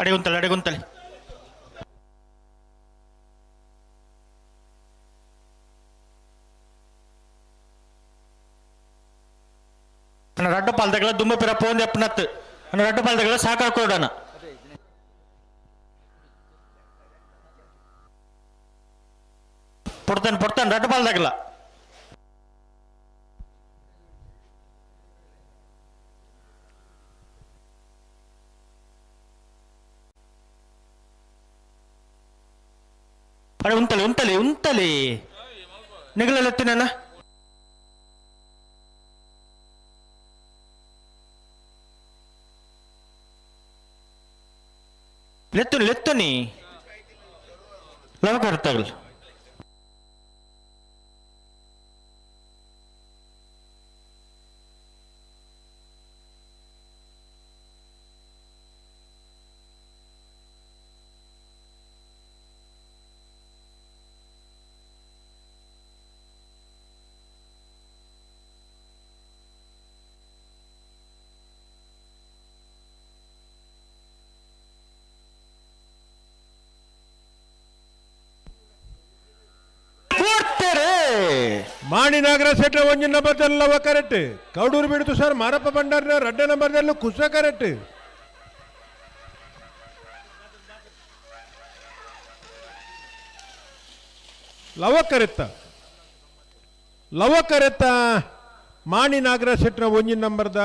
ಅಡೆಗುಂತಲೆ ಅಡೆಗುಂತಲೆ ಅಣ್ಣ ರಡ್ಡ ಪಾಲ್ದಗಳ ದುಂಬ ಪಿರ ಪೋಂದೆ ಅಪ್ಪನತ್ತು ಅಣ್ಣ ರಡ್ಡ ಪಾಲ್ದಗಳ ಸಾಕಾರ ಕೊಡೋಣ. ಪೊಡ್ತಾನೆ ಪೊಡ್ತಾನೆ ರಡ್ಡ ಪಾಲ್ದಾಗಲ. ಅರೆ ಉಂತಲೆ ಉಂತಲೆ ಉಂತಲೆ ನಿಗಲೆತ್ತಿನ ಲೆತ್ತುನಿ ಲೆತ್ತುನಿ ಲವಕ ತಗಲ್. ಮಾಣಿ ನಾಗರ ಸೆಟ್ರ ಒಂಜಿ ನಂಬರ್ದಲ್ಲ ಕರೆಕ್ಟ್ ಕೌಡೂರು ಬಿಡ್ತು ಸರ್ ಮಾರಪ್ಪ ಭಂಡಾರ್ನ ರಡ್ಡ ನಂಬರ್ದಲ್ಲೂ ಕುಸ ಕರೆಕ್ಟ್. ಲವ ಕರೆತ್ತ ಲವ ಕರೆತ್ತ ಮಾಣಿ ನಾಗರ ಸೆಟ್ರ ಒಂಜಿ ನಂಬರ್ದ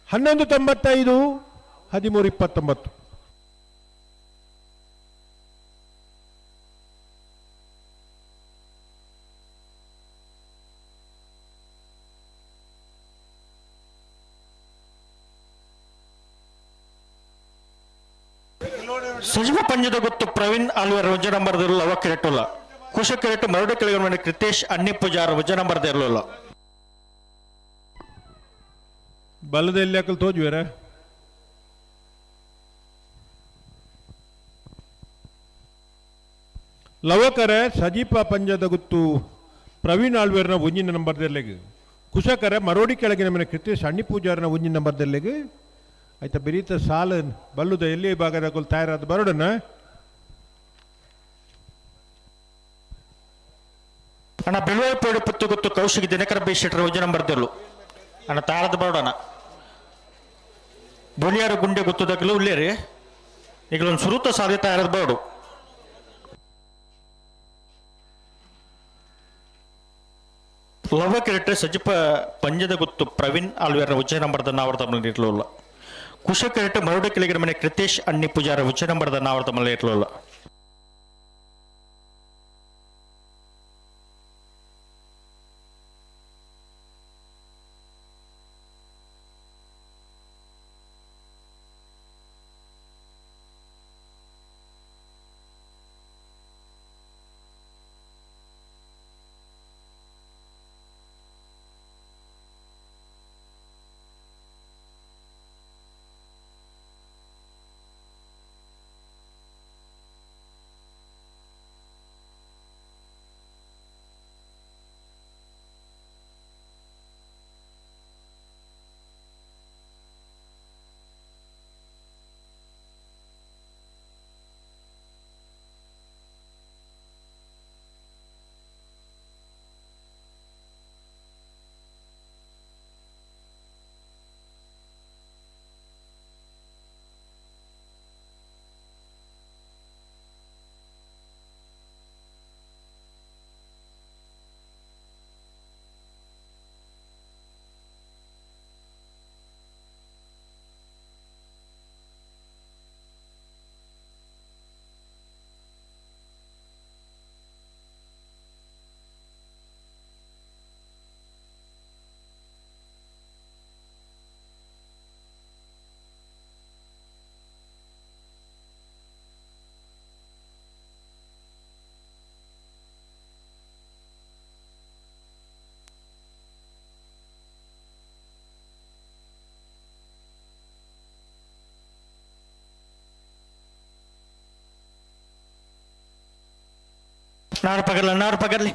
11:95 13:29. ಸಚಿವ ಪಂಜದ ಗೊತ್ತು ಪ್ರವೀಣ್ ಆಲ್ವರ್ ವಜ ನಂಬರ್ದಿರಲ್ಲ ಅವ ಕೆರೆಟುಲ್ಲ ಕುಶ ಕೆರೆಟು ಮರಡು ಕೆಳಗಡೆ ಕೃತೇಶ್ ಅಣ್ಣಿ ಪೂಜಾರ್ ವಜ ನಂಬರ್ದಿರಲಿಲ್ಲ. ಬಲದ ಎಲ್ಲಿ ಹಾಕಲು ತೋಜುವೆರ ಲವಕರೆ ಸಜೀಪ ಪಂಜದ ಗುತ್ತು ಪ್ರವೀಣ್ ಆಳ್ವೇರ್ನ ಒಂಜಿನ ನಂಬರ್ದೆಲ್ಲೆಗ್ ಕುಶಕರೆ ಮರೋಡಿ ಕೆಳಗಿನ ಮನೆ ಕೃತೇಶ್ ಅಣ್ಣಿ ಪೂಜಾರನ ಒಂಜಿನ ನಂಬರ್ದೆಲ್ಲೆಗ್ ಆಯ್ತಾ ಬಿರೀತ ಸಾಲ ಬಲ್ಲುದ ಎಲ್ಲಿ ಭಾಗದ ತಯಾರಾದ ಬರೋಡನ. ಅಣ್ಣ ಬೆಳುವಪೇಡು ಪುತ್ತು ಗೊತ್ತು ಕೌಶಿಕ್ ದಿನಕರ ಬಿ ಶೆಟ್ಟರ್ ವಜನ ಬರ್ದಿರ್ಲು ಅಣ್ಣ ತಾಳದ ಬರೋಡಣ. ಬುಲಿಯಾರು ಗುಂಡೆ ಗೊತ್ತದಕ್ಕಲು ಉಳ್ಳೇರಿ ಈಗ ಒಂದು ಸುರುತ ಸಾಧ್ಯತೆ ತಯಾರದ ಬರೋಡು. ಲವಕಿರಟ್ ಸಜಿಪ ಪಂಜದ ಗುತ್ತು ಪ್ರವೀಣ್ ಆಳ್ವೇರ ಉಚ್ಚ ನಂಬರ್ದ ನಾವರ್ತ ಇಟ್ಲೋಲ್ಲ. ಕುಶಕರೆಟ್ ಮರುಡ ಕಿಳಿಗರ ಮನೆ ಕೃತೇಶ್ ಅಣ್ಣಿ ಪೂಜಾರ ಉಚ್ಚ ನಂಬರ್ದ ನಾವರ್ತ ಇಟ್ಲೋಲ್ಲ. नार पकड़ ले, नार पकड़ ले।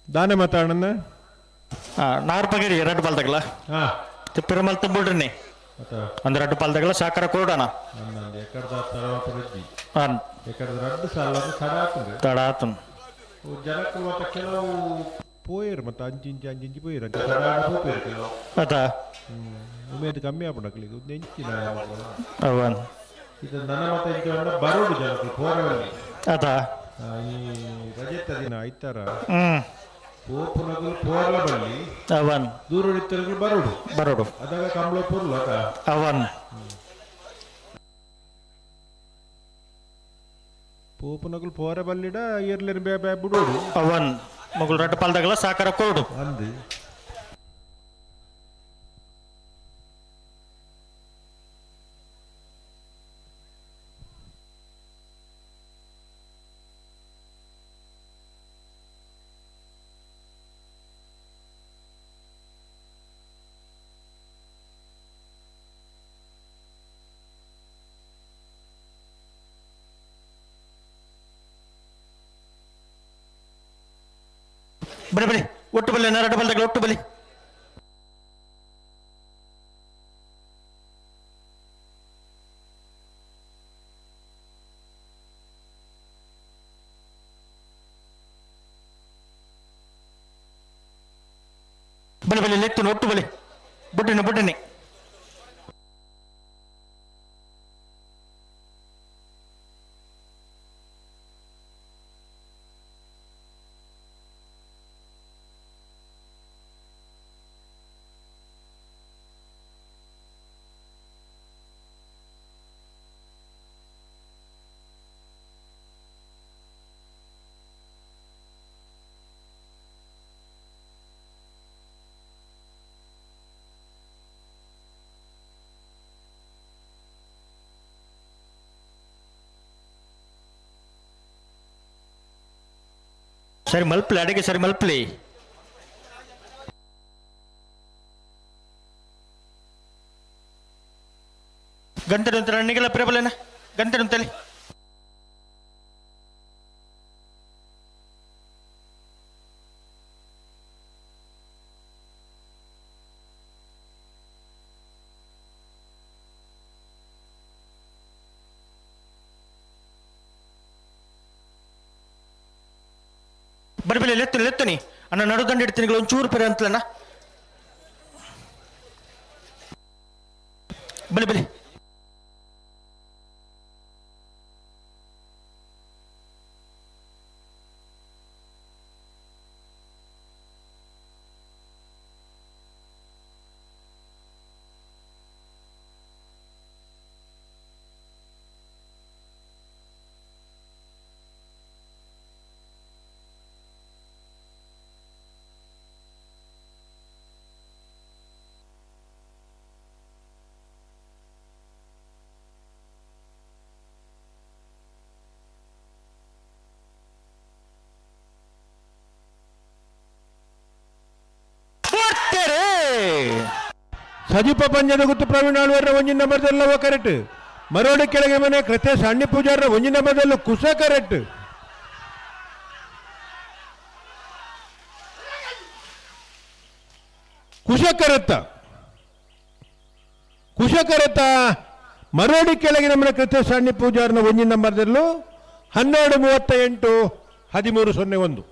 ದಾನೆ ಮಾತಾಡಣ್ಣ ನಾರು ಪಗರಿ ಎರಡು ಪಾಲ್ದಾಗಲ ತಿಪ್ಪಿರಮಲ್ ತುಂಬಿಡ್ರಿ ಒಂದು ಎರಡು ಪಾಲ್ದಾಗಲ ಸಾಕಾರ ಕೊಡೋಣ. ತಡ ಆತನ ಜನಕ್ಕೆ ಮತ್ತೆ ಕೆಲವು ಪೋಯರ್ ಮತ್ತೆ ಅಂಚಿಂಚಿ ಅಂಚಿಂಚಿ ಪೋಯರ್ ಪೋಯರ್ ಕೆಲವು ಅತ ಉಮೇದು ಕಮ್ಮಿ ಆಪುಂಡು ಎಂಚಿನ ಅವನ್ ಇದು ನನ್ನ ಮತ ಇಂಚ ಬರೋಡು ಜನಕ್ಕೆ ಪೋರವಲ್ಲಿ ಅತ ಈ ರಜೆತ ದಿನ ಐತಾರ ಪೋಪುನಗುಲು ಪೋರ್ಲ ಬಲ್ಲಿ ಅವನ್ ದೂರ ಬರೋಡು ಬರೋಡು ಅದಾಗ ಕಂಬಳ ಪೊರ್ಲು ಅತ ಅವನ್ ಪೋಪುನಗುಲು ಪೋರ ಬಲ್ಲಿಡ ಏರ್ಲೇನು ಬೇ ಬೇ ಬಿಡೋಡು ಅವನ್ ಮಗುಲು ರಡ್ಡು ಪಾಲ್ದಾಗಲ ಸಾಕಾರ ಕೊರಡು ಅಂದು ಬನ್ನಿ ಬನ್ನಿ ಒಟ್ಟು ಬಲ್ಲಿ ನರಡು ಬಲ್ದಾಗಲ ಒಟ್ಟು ಬಲಿ. ಬನ್ನಿ ಬನ್ನಿ ಲೆತ್ತು ಒಟ್ಟು ಬಲಿ ಬುಡ್ಡಿನ ಬುಡ್ಡಿನಿ. ಸರಿ ಮಲ್ಪಲಿ ಅಡಿಗೆ ಸರಿ ಮಲ್ಪಲಿ. ಗಂಟೆ ನಂತರ ಅಣ್ಣಿಗೆಲ್ಲ ಪ್ರೇಬಲೇನ ಗಂಟೆ ನಂತಲಿ. ಬಡಬಿಲೆ ಲೆತ್ತು ಲೆತ್ತನಿ ಅಣ್ಣ ನಡುದಂಡ ಇಡ್ತೀನಿ ಒಂಚೂರು ಪೆರೆ ಅಂತಲಣ್ಣ ಬಲೆ ಬಲೆ ಸಜೀಪ ಪಂಜದ ಗುತ್ತು ಪ್ರವೀಣ್ ಆಳ್ವರ ಒಂಜಿ ನಂಬರ್ದಲ್ಲವ ಕರೆಕ್ಟ್. ಮರೋಡಿ ಕೆಳಗೆ ಮನೆ ಕೃತೇಶ್ ಅಣ್ಣಿ ಪೂಜಾರರ ಒಂಜಿ ನಂಬರ್ದಲ್ಲೂ ಕುಶ ಕರೆಕ್ಟ್. ಕುಶ ಕರೆತ್ತ ಕುಶ ಕರೆತ್ತ ಮರೋಡಿ ಕೆಳಗಿನ ಮನೆ ಕೃತೇಶ್ ಅಣ್ಣಿ ಪೂಜಾರನ ಒಂಜಿ ನಂಬರ್ದಲ್ಲೂ 12:38 13:01.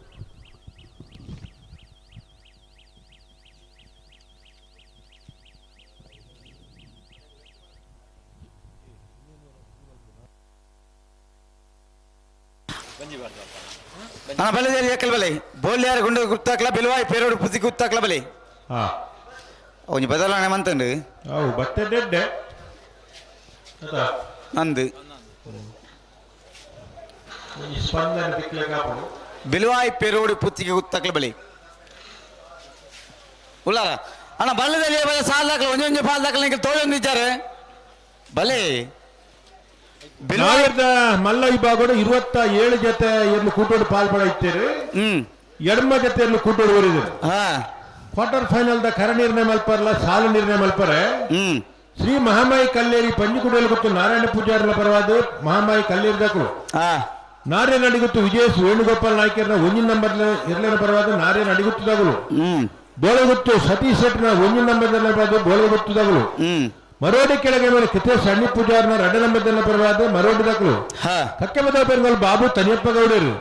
ಅಣ್ಣ ಬಲೆ ಏಕಲ್ ಬಲೆ ಬೋಲ್ಯಾರ ಗುಂಡು ಗುರ್ತಾಕ್ಲ ಬಿಲ್ವಾಯ್ ಪೇರೋಡು ಪುಸಿ ಗುರ್ತಾಕ್ಲ ಬಲೆ. ಒಂಜಿ ಬದಲಾವಣೆ ಮಂತಂಡು. ಅವು ಬತ್ತೆ ಡೆಡ್ಡೆ ಅಂದು ಸ್ಪಂದನೆ ತಿಕ್ಲೆಗ್ ಆಪುಂಡು. ಬಿಲ್ವಾಯ್ ಪೇರೋಡು ಪುತ್ತಿಗೆ ಗುತ್ತಾಕ್ಲ ಬಲೆ ಉಲ್ಲಾರ ಅಣ್ಣ ಬಲ್ಲದಲ್ಲಿ ಬಲೆ ಸಾಲ್ ದಾಖಲೆ ಒಂಜಿ ಒಂಜಿ ಪಾಲ್ ದಾಖಲೆ ನಿಂಗೆ ತೋಳೊಂದಿದ್ದಾರೆ ಬಲೆ. ನಾವಿರ್ದ ಮಲ್ಲ ವಿಭಾಗಡು 27 ಜೊತೆ ಎರ್ಲು ಕೂಟೋಡು ಪಾಲ್ಪಡ ಇತ್ತೀರಿ. ಎಡಮ ಜೊತೆ ಎರ್ಲು ಕೂಟೋಡು ಓರಿದ್ರು. ಕ್ವಾರ್ಟರ್ ಫೈನಲ್ the ಕರ ನಿರ್ಣಯ ಮಲ್ಪರ್ಲ ಸಾಲು ನಿರ್ಣಯ ಮಲ್ಪರೆ. ಶ್ರೀ ಮಹಾಮಾಯಿ ಕಲ್ಲೇರಿ ಪಂಜಿಕುಡೇಲು ಗೊತ್ತು ನಾರಾಯಣ ಪೂಜಾರನ ಪರವಾದ ಮಹಾಮಾಯಿ ಕಲ್ಲೇರಿ ದಾಕುಲು. ನಾರ್ಯ ನಡಿಗುತ್ತು ವಿಜಯೇಶ್ ವೇಣುಗೋಪಾಲ್ ನಾಯ್ಕರ್ನ ಒಂಜಿನ ನಂಬರ್ ಇರ್ಲೇನ ಪರವಾದ ನಾರ್ಯ ನಡಿಗುತ್ತದಾಗಲು. ಬೋಳಗುತ್ತು ಸತೀಶ್ ಶೆಟ್ನ ಒಂಜಿನ ನಂಬರ್ ಪರವಾದ ಬೋಳಗುತ್ತದಾಗಲು. ಮರೋಡಿ ಕೆಳಗೆ ಮೇಲೆ ಕಿತೇಶ್ ಅಣ್ಣಿ ಪೂಜಾರ್ನ ರಡ್ಡ ನಂಬರ್ ಪರವಾದ ಮರೋಡಿ ದಾಕಲು. ಕಕ್ಕೆಮದ ಪೆರ್ಗಲ್ ಬಾಬು ತನಿಯಪ್ಪ ಗೌಡರು.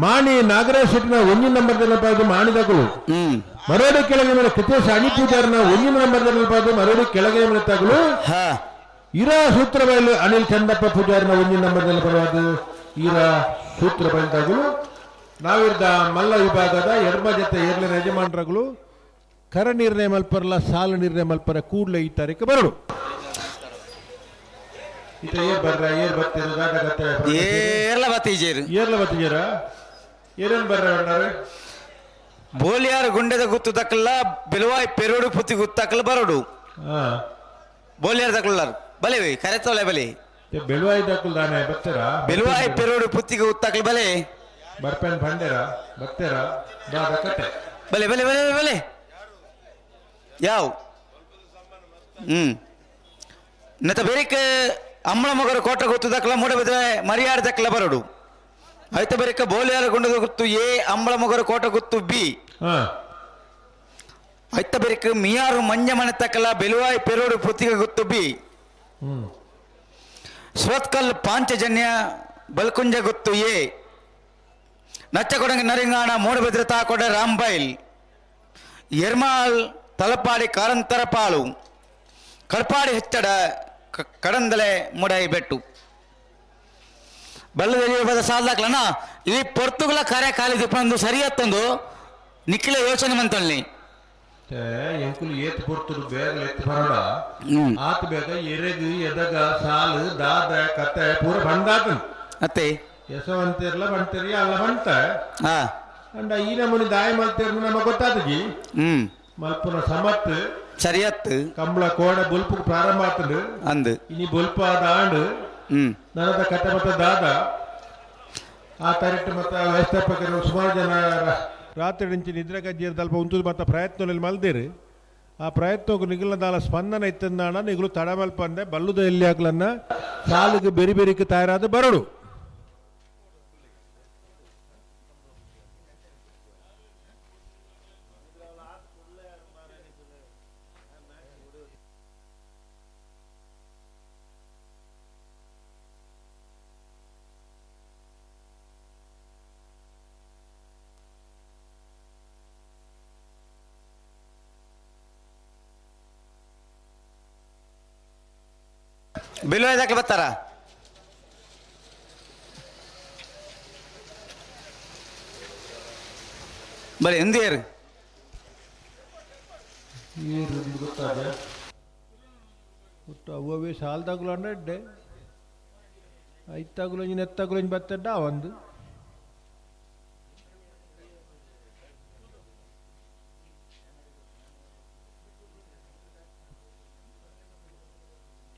ಮಾಣಿ ನಾಗರಾಜ್ ಶೆಟ್ನ ಒಂಜಿನ ನಂಬರ್ ಪರವಾದ ಮಾಣಿ ದಾಕಲು. ಮರೋಡಿ ಕೆಳಗೆ ಮೇಲೆ ಕಿತೇಶ್ ಅಣ್ಣಿ ಪೂಜಾರ್ನ ಒಂಜಿನ ನಂಬರ್ ಪರವಾದ ಮರೋಡಿ ಕೆಳಗೆ ಮೇಲೆ ತಾಗಲು. ಇರಾ ಸೂತ್ರ ಬಯಲು ಅನಿಲ್ ಚಂದಪ್ಪ ಪೂಜಾರ್ನ ಒಂಜಿನ ನಂಬರ್ ಪರವಾದ ಈರಾ ಸೂತ್ರ ಬಯಲ್ದಾಗಲು. ನಾವಿರ್ದ ಮಲ್ಲ ವಿಭಾಗದ ಎಡಮ ಜೊತೆ ಏರ್ಲಿನ ಯಜಮಾನರುಗಳು ಕರ ನಿರ್ಣಯ ಮಲ್ಪರಲ್ಲ ಸಾಲು ನಿರ್ಣಯ ಮಲ್ಪರ ಕೂಡಲೇ ಈ ತಾರೀಕು ಬರಡು. ಈತ ಏರ್ ಬರ್ರ ಏರ್ ಬರ್ತೀರ ದಾಟಗತ್ತೆ ಏರ್ಲ ಬತ್ತೀಜೇರು. ಏರ್ಲ ಬತ್ತೀಜೇರ ಏನೇನು ಬರ್ರ ಅಣ್ಣಾರು? ಬೋಲಿಯಾರ ಗುಂಡೆದ ಗುತ್ತು ದಕ್ಕಲ್ಲ ಬಿಲುವಾಯ್ ಪೆರೋಡು ಪುತ್ತಿ ಗುತ್ತಾಕಲ್ಲ ಬರೋಡು. ಬೋಲಿಯಾರ ದಕ್ಕಲ್ಲಾರು ಬಲೆ ಕರೆತೋಲೆ ಬಲೆ. ಬೆಳುವಾಯಿ ದಕ್ಕಲ್ ದಾನೆ ಬರ್ತೀರಾ? ಬೆಳುವಾಯ್ ಪೆರೋಡು ಪುತ್ತಿಗೆ ಗುತ್ತಾಕಲ್ ಬಲೆ. ಬರ್ಪೇನ್ ಬಂದೇರ ಬರ್ತೀರಾ ದಾದ ಕತೆ. ಬಲೆ ಬಲೆ ಬಲೆ ಬಲೆ ಯಾವ ನೆತ್ತ ಬೇರಿಕ್ ಅಮ್ಮಳ ಮಗರು ಕೋಟ ಗೊತ್ತು ದಕ್ಕಲ ಮೂಡಬಿದ್ರೆ ಮರಿಯಾರ ದಕ್ಕಲ ಬರೋಡು. ಆಯ್ತ ಬೇರಿಕ ಬೋಲಿಯಾರ ಗುಂಡದ ಗುತ್ತು ಎ ಅಂಬಳ ಮಗರು ಕೋಟ ಗುತ್ತು ಬಿ. ಆಯ್ತ ಬೇರಿಕ ಮಿಯಾರು ಮಂಜ ಮನೆ ತಕ್ಕಲ ಬೆಲುವಾಯ್ ಪೆರೋಡು ಪುತ್ತಿಗೆ ಗುತ್ತು ಬಿ. ಸ್ವತ್ಕಲ್ ಪಾಂಚಜನ್ಯ ಬಲ್ಕುಂಜ ಗುತ್ತು ಎ. ನಚ್ಚಕೊಡಂಗ ನರಿಂಗಾಣ ಮೂಡಬಿದ್ರೆ ತಾಕೊಡ ರಾಂಬೈಲ್ ಎರ್ಮಾಲ್ ತಲಪಾಡಿ ಕಾರಂತರ ಪಾಳು ಕಡ್ಪಾಡಿ ಹೆಚ್ಚಡ ಕಡಂದಲೆ ಮುಡೈ ಬೆಟ್ಟು ಬಲ್ಲದಲ್ಲಿ ಬದ ಸಾಲ್ದಾಕ್ಲನ ಈ ಪೊರ್ತುಗಳ ಕಾರ್ಯ ಕಾಲಿ ದಿಪ್ಪಂದು ಸರಿಯತ್ತೊಂದು ನಿಕ್ಕಿಲ ಯೋಚನೆ ಮಂತಲ್ಲಿ. ಎಂಕುಲು ಏತ್ ಪೊರ್ತುಡು ಬೇಗ ಎತ್ತು ಬರೋಡ ಆತ ಬೇಗ ಎರೆಗು ಎದಗ ಸಾಲು ದಾದ ಕತೆ ಪೂರ ಬಂದಾತನು. ಅತ್ತೆ ಯಶವಂತಿರ್ಲ ಬಂತಿರಿ ಅಲ್ಲ ಬಂತ ಅಂಡ ಈ ನಮೂನಿ ದಾಯ ಮಲ್ತಿರ್ನ ನಮಗೆ ಗೊತ್ತಾತಜಿ. ಮಲ್ಪುನ ಸಮತ್ ಸರಿಯತ್ತು ಕಂಬಳ ಕೋಡ ಬೊಲ್ಪು ಪ್ರಾರಂಭ ಆತಂಡು ಅಂದು ಇನಿ ಬೊಲ್ಪ ಆದ ಆಂಡು ನನದ ಕತೆ ಮತ್ತ ದಾದ ಆ ತಾರೀಕು ಮತ್ತ ವ್ಯವಸ್ಥಾಪಕರು ಸುಮಾರು ಜನ ರಾತ್ರಿ ನಿಂಚಿ ನಿದ್ರೆ ಕಜ್ಜಿಯರ್ ದಲ್ಪ ಉಂತುದು ಮತ್ತ ಪ್ರಯತ್ನದಲ್ಲಿ ಮಲ್ದಿರಿ. ಆ ಪ್ರಯತ್ನಕ್ಕೂ ನಿಗುಲದಾಲ ಸ್ಪಂದನ ಇತ್ತಂದಾಣ ನಿಗುಲು ತಡ ಮಲ್ಪಂದೆ ಬಲ್ಲುದ ಎಲ್ಲಿ ಆಗ್ಲನ್ನ ಸಾಲಿಗೆ ಬೆರಿ ಬೆರಿಕೆ ತಯಾರಾದ ಬರಡು. ಬಿಲ್ವಾಯ್ ದಾಖಲೆ ಬರ್ತಾರ ಬರೀ ಎಂದೇರು ಗೊತ್ತಾದ ಒಟ್ಟು ಅವೇ ಸಾಲದಾಗಲು ಅಂದ್ರೆ ಐತಾಗುಲು ಒಂಜಿ ನೆತ್ತಾಗುಲು ಒಂಜಿ ಬತ್ತಡ್ಡ ಒಂದು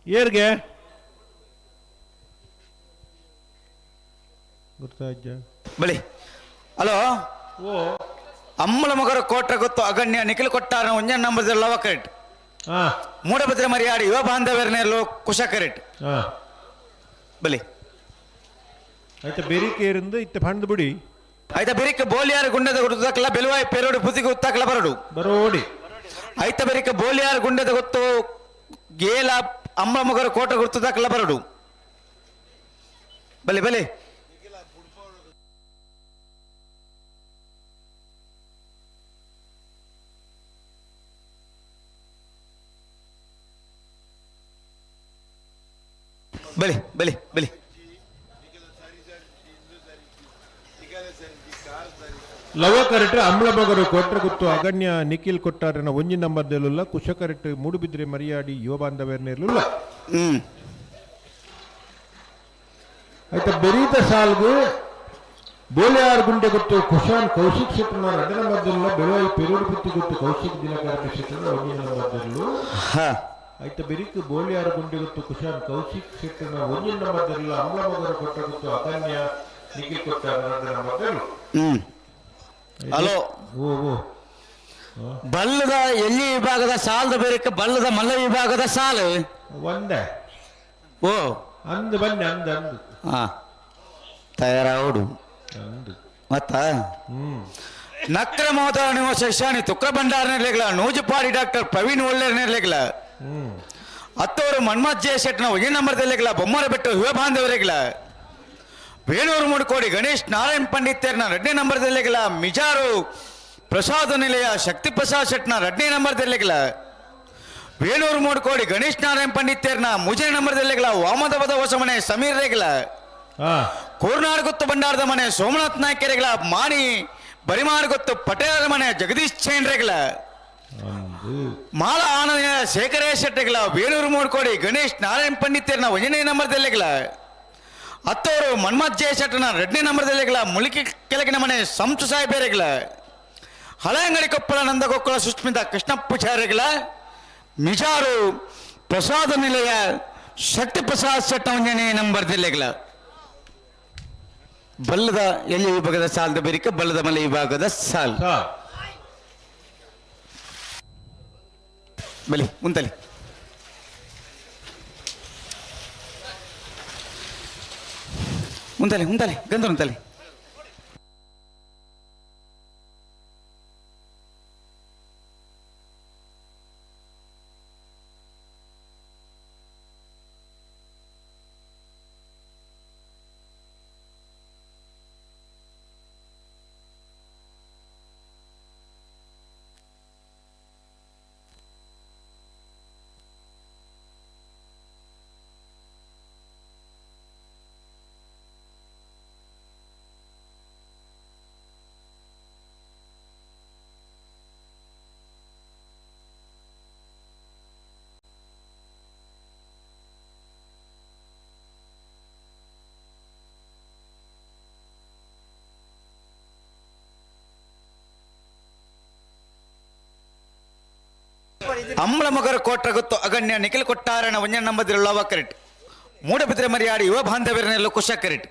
ಏರ್ಗೆ ಗೊತ್ತಾಯ್ತ ಬಳಿ ಹಲೋ ಓ ಅಮ್ಮಲ ಮಗರ ಕೋಟ್ರ ಗೊತ್ತು ಅಗಣ್ಯ ನಿಖಿಲ್ ಕೊಟ್ಟಾರ ಒಂಜ ನಂಬರ್ ಲವ ಕರೆಕ್ಟ್ ಮೂಡಭದ್ರ ಮರಿಯಾಡಿ ಯುವ ಬಾಂಧವ್ಯರನ್ನೆಲ್ಲೋ ಕುಶ ಕರೆಕ್ಟ್ ಬಲಿ ಆಯ್ತಾ ಬೆರಿಕೆ ಇருந்து ಇತ್ತ ಫಂಡ್ ಬಿಡಿ ಆಯ್ತಾ ಬೆರಿಕೆ ಬೋಲಿಯಾರ ಗುಂಡದ ಗುರುತಾಕಲ ಬೆಲುವಾಯಿ ಪೆರೋಡು ಪುತಿಗೆ ಉತ್ತಾಕಲ ಬರಡು ಬರೋಡಿ ಆಯ್ತಾ ಬೆರಿಕೆ ಬೋಲಿಯಾರ ಗುಂಡದ ಗೊತ್ತು ಗೇಲ ಅಮ್ಮ ಮಗರ ಕೋಟ ಗುರುತುದಾಕಲ ಬರಡು ಬಲೆ ಬಲೆ ಬಲೆ ಬಲೆ ಬಲೆ ಲವ ಕರೆಕ್ಟ್ ಅಮ್ಲ ಬಗರು ಕೊಟ್ರ ಗುತ್ತು ಅಗಣ್ಯ ನಿಖಿಲ್ ಕೊಟ್ಟಾರನ ಒಂಜಿ ನಂಬರ್ ದೇಲುಲ್ಲ ಕುಶ ಕರೆಕ್ಟ್ ಮೂಡುಬಿದ್ರೆ ಮರಿಯಾಡಿ ಯುವ ಬಾಂಧವ್ಯರ್ನಿರ್ಲಿಲ್ಲ ಆಯ್ತಾ ಬೆರೀತ ಸಾಲ್ಗು ಬೋಲೆಯಾರ್ ಗುಂಡೆ ಗೊತ್ತು ಕುಶಾನ್ ಕೌಶಿಕ್ ಶೆಟ್ಟನ ಎರಡನೇ ನಂಬರ್ ದೇಲುಲ್ಲ ಬೆಳುವಾಯಿ ಪೆರೂರು ಪುತ್ತಿ ಗೊತ್ತು ಕೌಶಿಕ್ ದಿನಕರ ಶೆಟ್ಟನ ಒಂಜಿ ನಂಬರ್ ದೇಲು ಆಯ್ತಾ ಬೆರಿಕ್ ಬೋಲಿಯಾರ್ ಗುಂಡೆ ಗೊತ್ತು ಕುಶಾನ್ ಕೌಶಿಕ್ ಶೆಟ್ಟನ ಒಂಜಿ ನಂಬರ್ ದೇಲುಲ್ಲ ಅಮ್ಲ ಮಗರು ಕೊಟ್ಟ ಗೊತ್ತು ಅಗಣ್ಯ ನಿಖಿಲ್ ಕೊಟ್ಟಾರನ ಎರಡನೇ ನಂಬರ್ ದೇಲು ಹಲೋ ಓ ಓ ಬಲ್ಲದ ಎಲ್ಲಿ ವಿಭಾಗದ ಸಾಲದ ಬೇರೆ ಬಲ್ಲದ ಮಲ್ಲ ವಿಭಾಗದ ಸಾಲು ಒಂದೇ ಓ ಅಂದು ಬನ್ನಿ ಅಂದು ಅಂದು ಹಾ ತಯಾರಾವಡು ಅಂದು ಮತ್ತ ನಕ್ರ ಮೋದ ನಿವಾಸ ಶಶಾನಿ ತುಕ್ರ ಭಂಡಾರ ನಿರ್ಲೆಗಳ ನೂಜುಪಾಡಿ ಡಾಕ್ಟರ್ ಪ್ರವೀಣ್ ಒಳ್ಳೆ ನಿರ್ಲೆಗಳ ಅತ್ತವರು ಮನ್ಮಥ್ ಜಯ ಶೆಟ್ನ ಒಂದೇ ನಂಬರ್ ದಲ್ಲಿಗಳ ಬೊಮ್ಮರ ಬೆಟ್ಟು ಯುವ ಬಾಂಧವರಿಗಳ ವೇಣೂರು ಮುಡುಕೋಡಿ ಗಣೇಶ್ ನಾರಾಯಣ್ ಪಂಡಿತರ್ನ ಎರಡನೇ ನಂಬರ್ ದಲ್ಲಿಗಳ ಮಿಜಾರು ಪ್ರಸಾದ ನಿಲಯ ಶಕ್ತಿ ಪ್ರಸಾದ್ ಶೆಟ್ನ ಎರಡನೇ ನಂಬರ್ ದಲ್ಲಿಗಳ ವೇಣೂರು ಮೂಡ್ಕೋಡಿ ಗಣೇಶ್ ನಾರಾಯಣ್ ಪಂಡಿತರ್ನ ಮೂರನೇ ನಂಬರ್ ದಲ್ಲಿಗಳ ವಾಮದವದ ಹೊಸಮನೆ ಸಮೀರ್ ರೇಗಲ ಕೋರ್ನಾಡ್ ಗೊತ್ತು ಭಂಡಾರದ ಮನೆ ಸೋಮನಾಥ್ ನಾಯ್ಕರೆಗಳ ಮಾಣಿ ಬರಿಮಾರ್ ಗೊತ್ತು ಪಟೇಲರ ಮನೆ ಜಗದೀಶ್ ಚೈನ್ ರೇಗಲ ಮಾಲ ಆನಂದ ಶೇಖರೇ ಶೆಟ್ಟಿಗಳ ವೇಣೂರು ಮೂಡ್ಕೋಡಿ ಗಣೇಶ್ ನಾರಾಯಣ್ ಪಂಡಿತರ್ನ ಒಂದನೇ ನಂಬರ್ ದಲ್ಲಿಗಳ ಅತ್ತವರು ಮನ್ಮಥ್ ಜಯ ಶೆಟ್ಟನ ಎರಡನೇ ನಂಬರ್ದಲ್ಲಿಗಳ ಮುಳುಕಿ ಕೆಳಗಿನ ಮನೆ ಸಂಸು ಸಾಹೇಬೆರೆಗಳ ಹಳೆಯಂಗಡಿ ಕೊಪ್ಪಳ ನಂದಗೊಕ್ಕಳ ಸುಸ್ಮಿತ ಕೃಷ್ಣ ಪೂಜಾರಿಗಳ ಮಿಜಾರು ಪ್ರಸಾದ ನಿಲಯ ಶಕ್ತಿ ಪ್ರಸಾದ್ ಶೆಟ್ಟ ಒಂದನೇ ನಂಬರ್ ಜಿಲ್ಲೆಗಳ ಬಲ್ಲದ ಎಲ್ಲಿ ವಿಭಾಗದ ಸಾಲದ ಬೆರಿಕೆ ಬಲ್ಲದ ಮಲೆ ವಿಭಾಗದ ಸಾಲ್ ಬಲಿ ಮುಂತಲಿ ಮುಂತಲೆ ಮುಂತಲೆ ಗಂಧ ಮುಂತಲೆ ಅಮ್ಮಳ ಮಗರ ಕೋಟ್ರ ಗೊತ್ತು ಅಗಣ್ಯ ನಿಖಿಲ್ ಕೊಟ್ಟಾರಣ ಒಂಜ ನಂಬದಿರುಳ್ಳವ ಕರೆಟ್ ಮೂಡಬಿದ್ರೆ ಮರಿಯಾಡಿ ಯುವ ಬಾಂಧವ್ಯರನ್ನೆಲ್ಲ ಕುಶ ಕರೆಟ್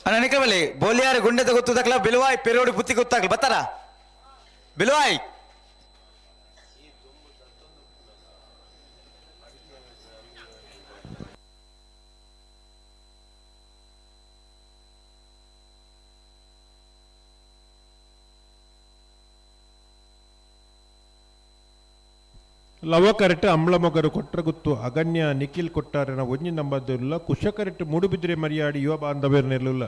ಅಣ್ಣ ನಿಖಿಲ್ ಬೋಲಿಯಾರ ಗುಂಡೆದ ಗೊತ್ತದಕ್ಲ ಬಿಲುವಾಯ್ ಪೆರೋಡಿ ಬುತ್ತಿ ಗೊತ್ತಾಗ್ಲಿ ಬತ್ತಾರ ಬಿಲುವಾಯ್ ಲವಕರೆಟ್ ಅಂಬ್ಲಮೊಗರು ಕೊಟ್ರಗುತ್ತು ಅಗಣ್ಯ ನಿಖಿಲ್ ಕೊಟ್ಟಾರನ ಒಂಜಿ ನಂಬದಿಲ್ಲ ಕುಶಕರೆಟ್ ಮೂಡುಬಿದ್ರೆ ಮರ್ಯಾಡಿ ಯುವ ಬಾಂಧವ್ಯರ್ನೆಲ್ಲ.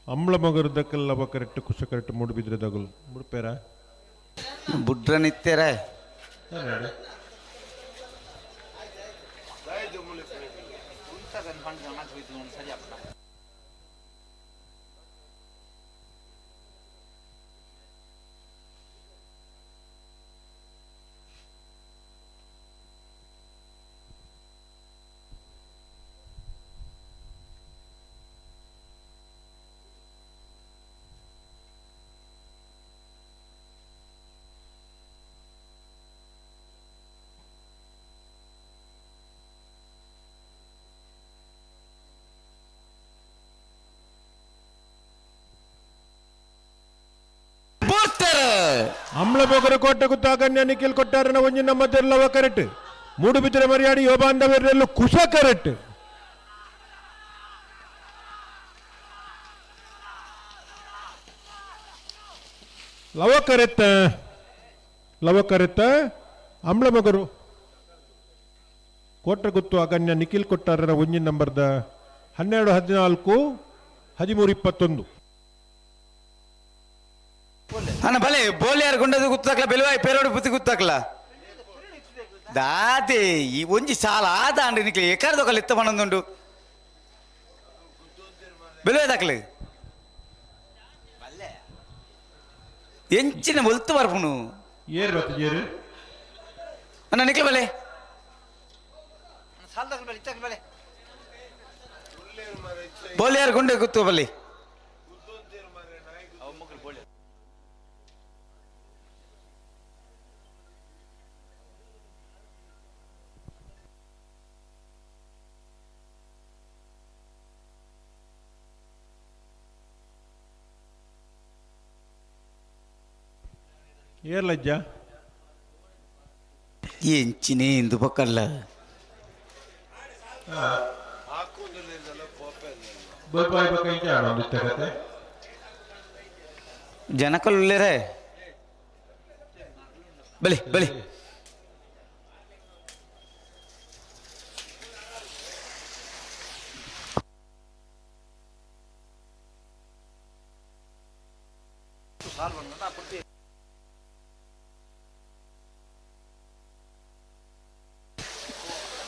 ಅಂಬ್ಲ ದಕ್ಕಲ್ ಲವ ಕರೆಕ್ಟ್ ಕುಶ ಕರೆಕ್ಟ್ ಮೂಡುಬಿದ್ರೆ ದಗಲು ಮುಡುಪೇರ ಬುಡ್ರ ನಿತ್ಯರ ಅಂಬ್ಲಮೊಗರು ಕೋಟೆ ಗುತ್ತಾಗನ್ಯ ನಿಖಿಲ್ ಕೊಟ್ಟಾರನ ಒಂಜಿ ನಮ್ಮ ಲವ ಕರೆಕ್ಟ್ ಮೂಡುಬಿದ್ರೆ ಮರ್ಯಾಡಿ ಯೋಬಾಂಧವ್ಯರೆಲ್ಲ ಕುಶ ಕರೆಕ್ಟ್. ಲವ ಕರೆತ್ತ ಲವ ಕರೆತ್ತ ಅಂಬ್ಲಮೊಗರು ಕೋಟೆ ಗುತ್ತು ಅಗನ್ಯ ನಿಖಿಲ್ ಕೊಟ್ಟಾರನ ಒಂಜಿ ನಂಬರ್ದ 12 14 13 21. ಅಣ್ಣ ಬಲೆ ಬೋಲಿಯಾರ್ ಗುಂಡದ ಗುತ್ತಾಕ್ಲ ಬೆಲುವಾಯಿ ಪೇರೋಡು ಬುತ್ತಿ ಗುತ್ತಾಕ್ಲ ದಾದೆ ಈ ಒಂಜಿ ಸಾಲ ಆದ ಅಂಡ್ರಿ ನಿಕ್ಲೆ ಎಕಾರ್ದೊಕಲ್ ಎತ್ತ ಮನೊಂದುಂಡು ಬೆಲುವಾಯಿ ದಾಕ್ಲೆ ಎಂಚಿನ ಒಲ್ತು ಬರ್ಪುನು ಏರು ಬತ್ತು ಏರು ಅಣ್ಣ ನಿಕ್ಲೆ ಬಲೆ ಬೋಲಿಯಾರ್ ಗುಂಡೆ ಗುತ್ತು ಬಲ್ಲಿ ಏರ್ಲಜ್ಜ ಎಂಚಿನೇ ಇಂದು ಪಕ್ಕಲ್ಲ ಜನಕಲ್ಲೇರೆ ಬಲಿ ಬಲಿ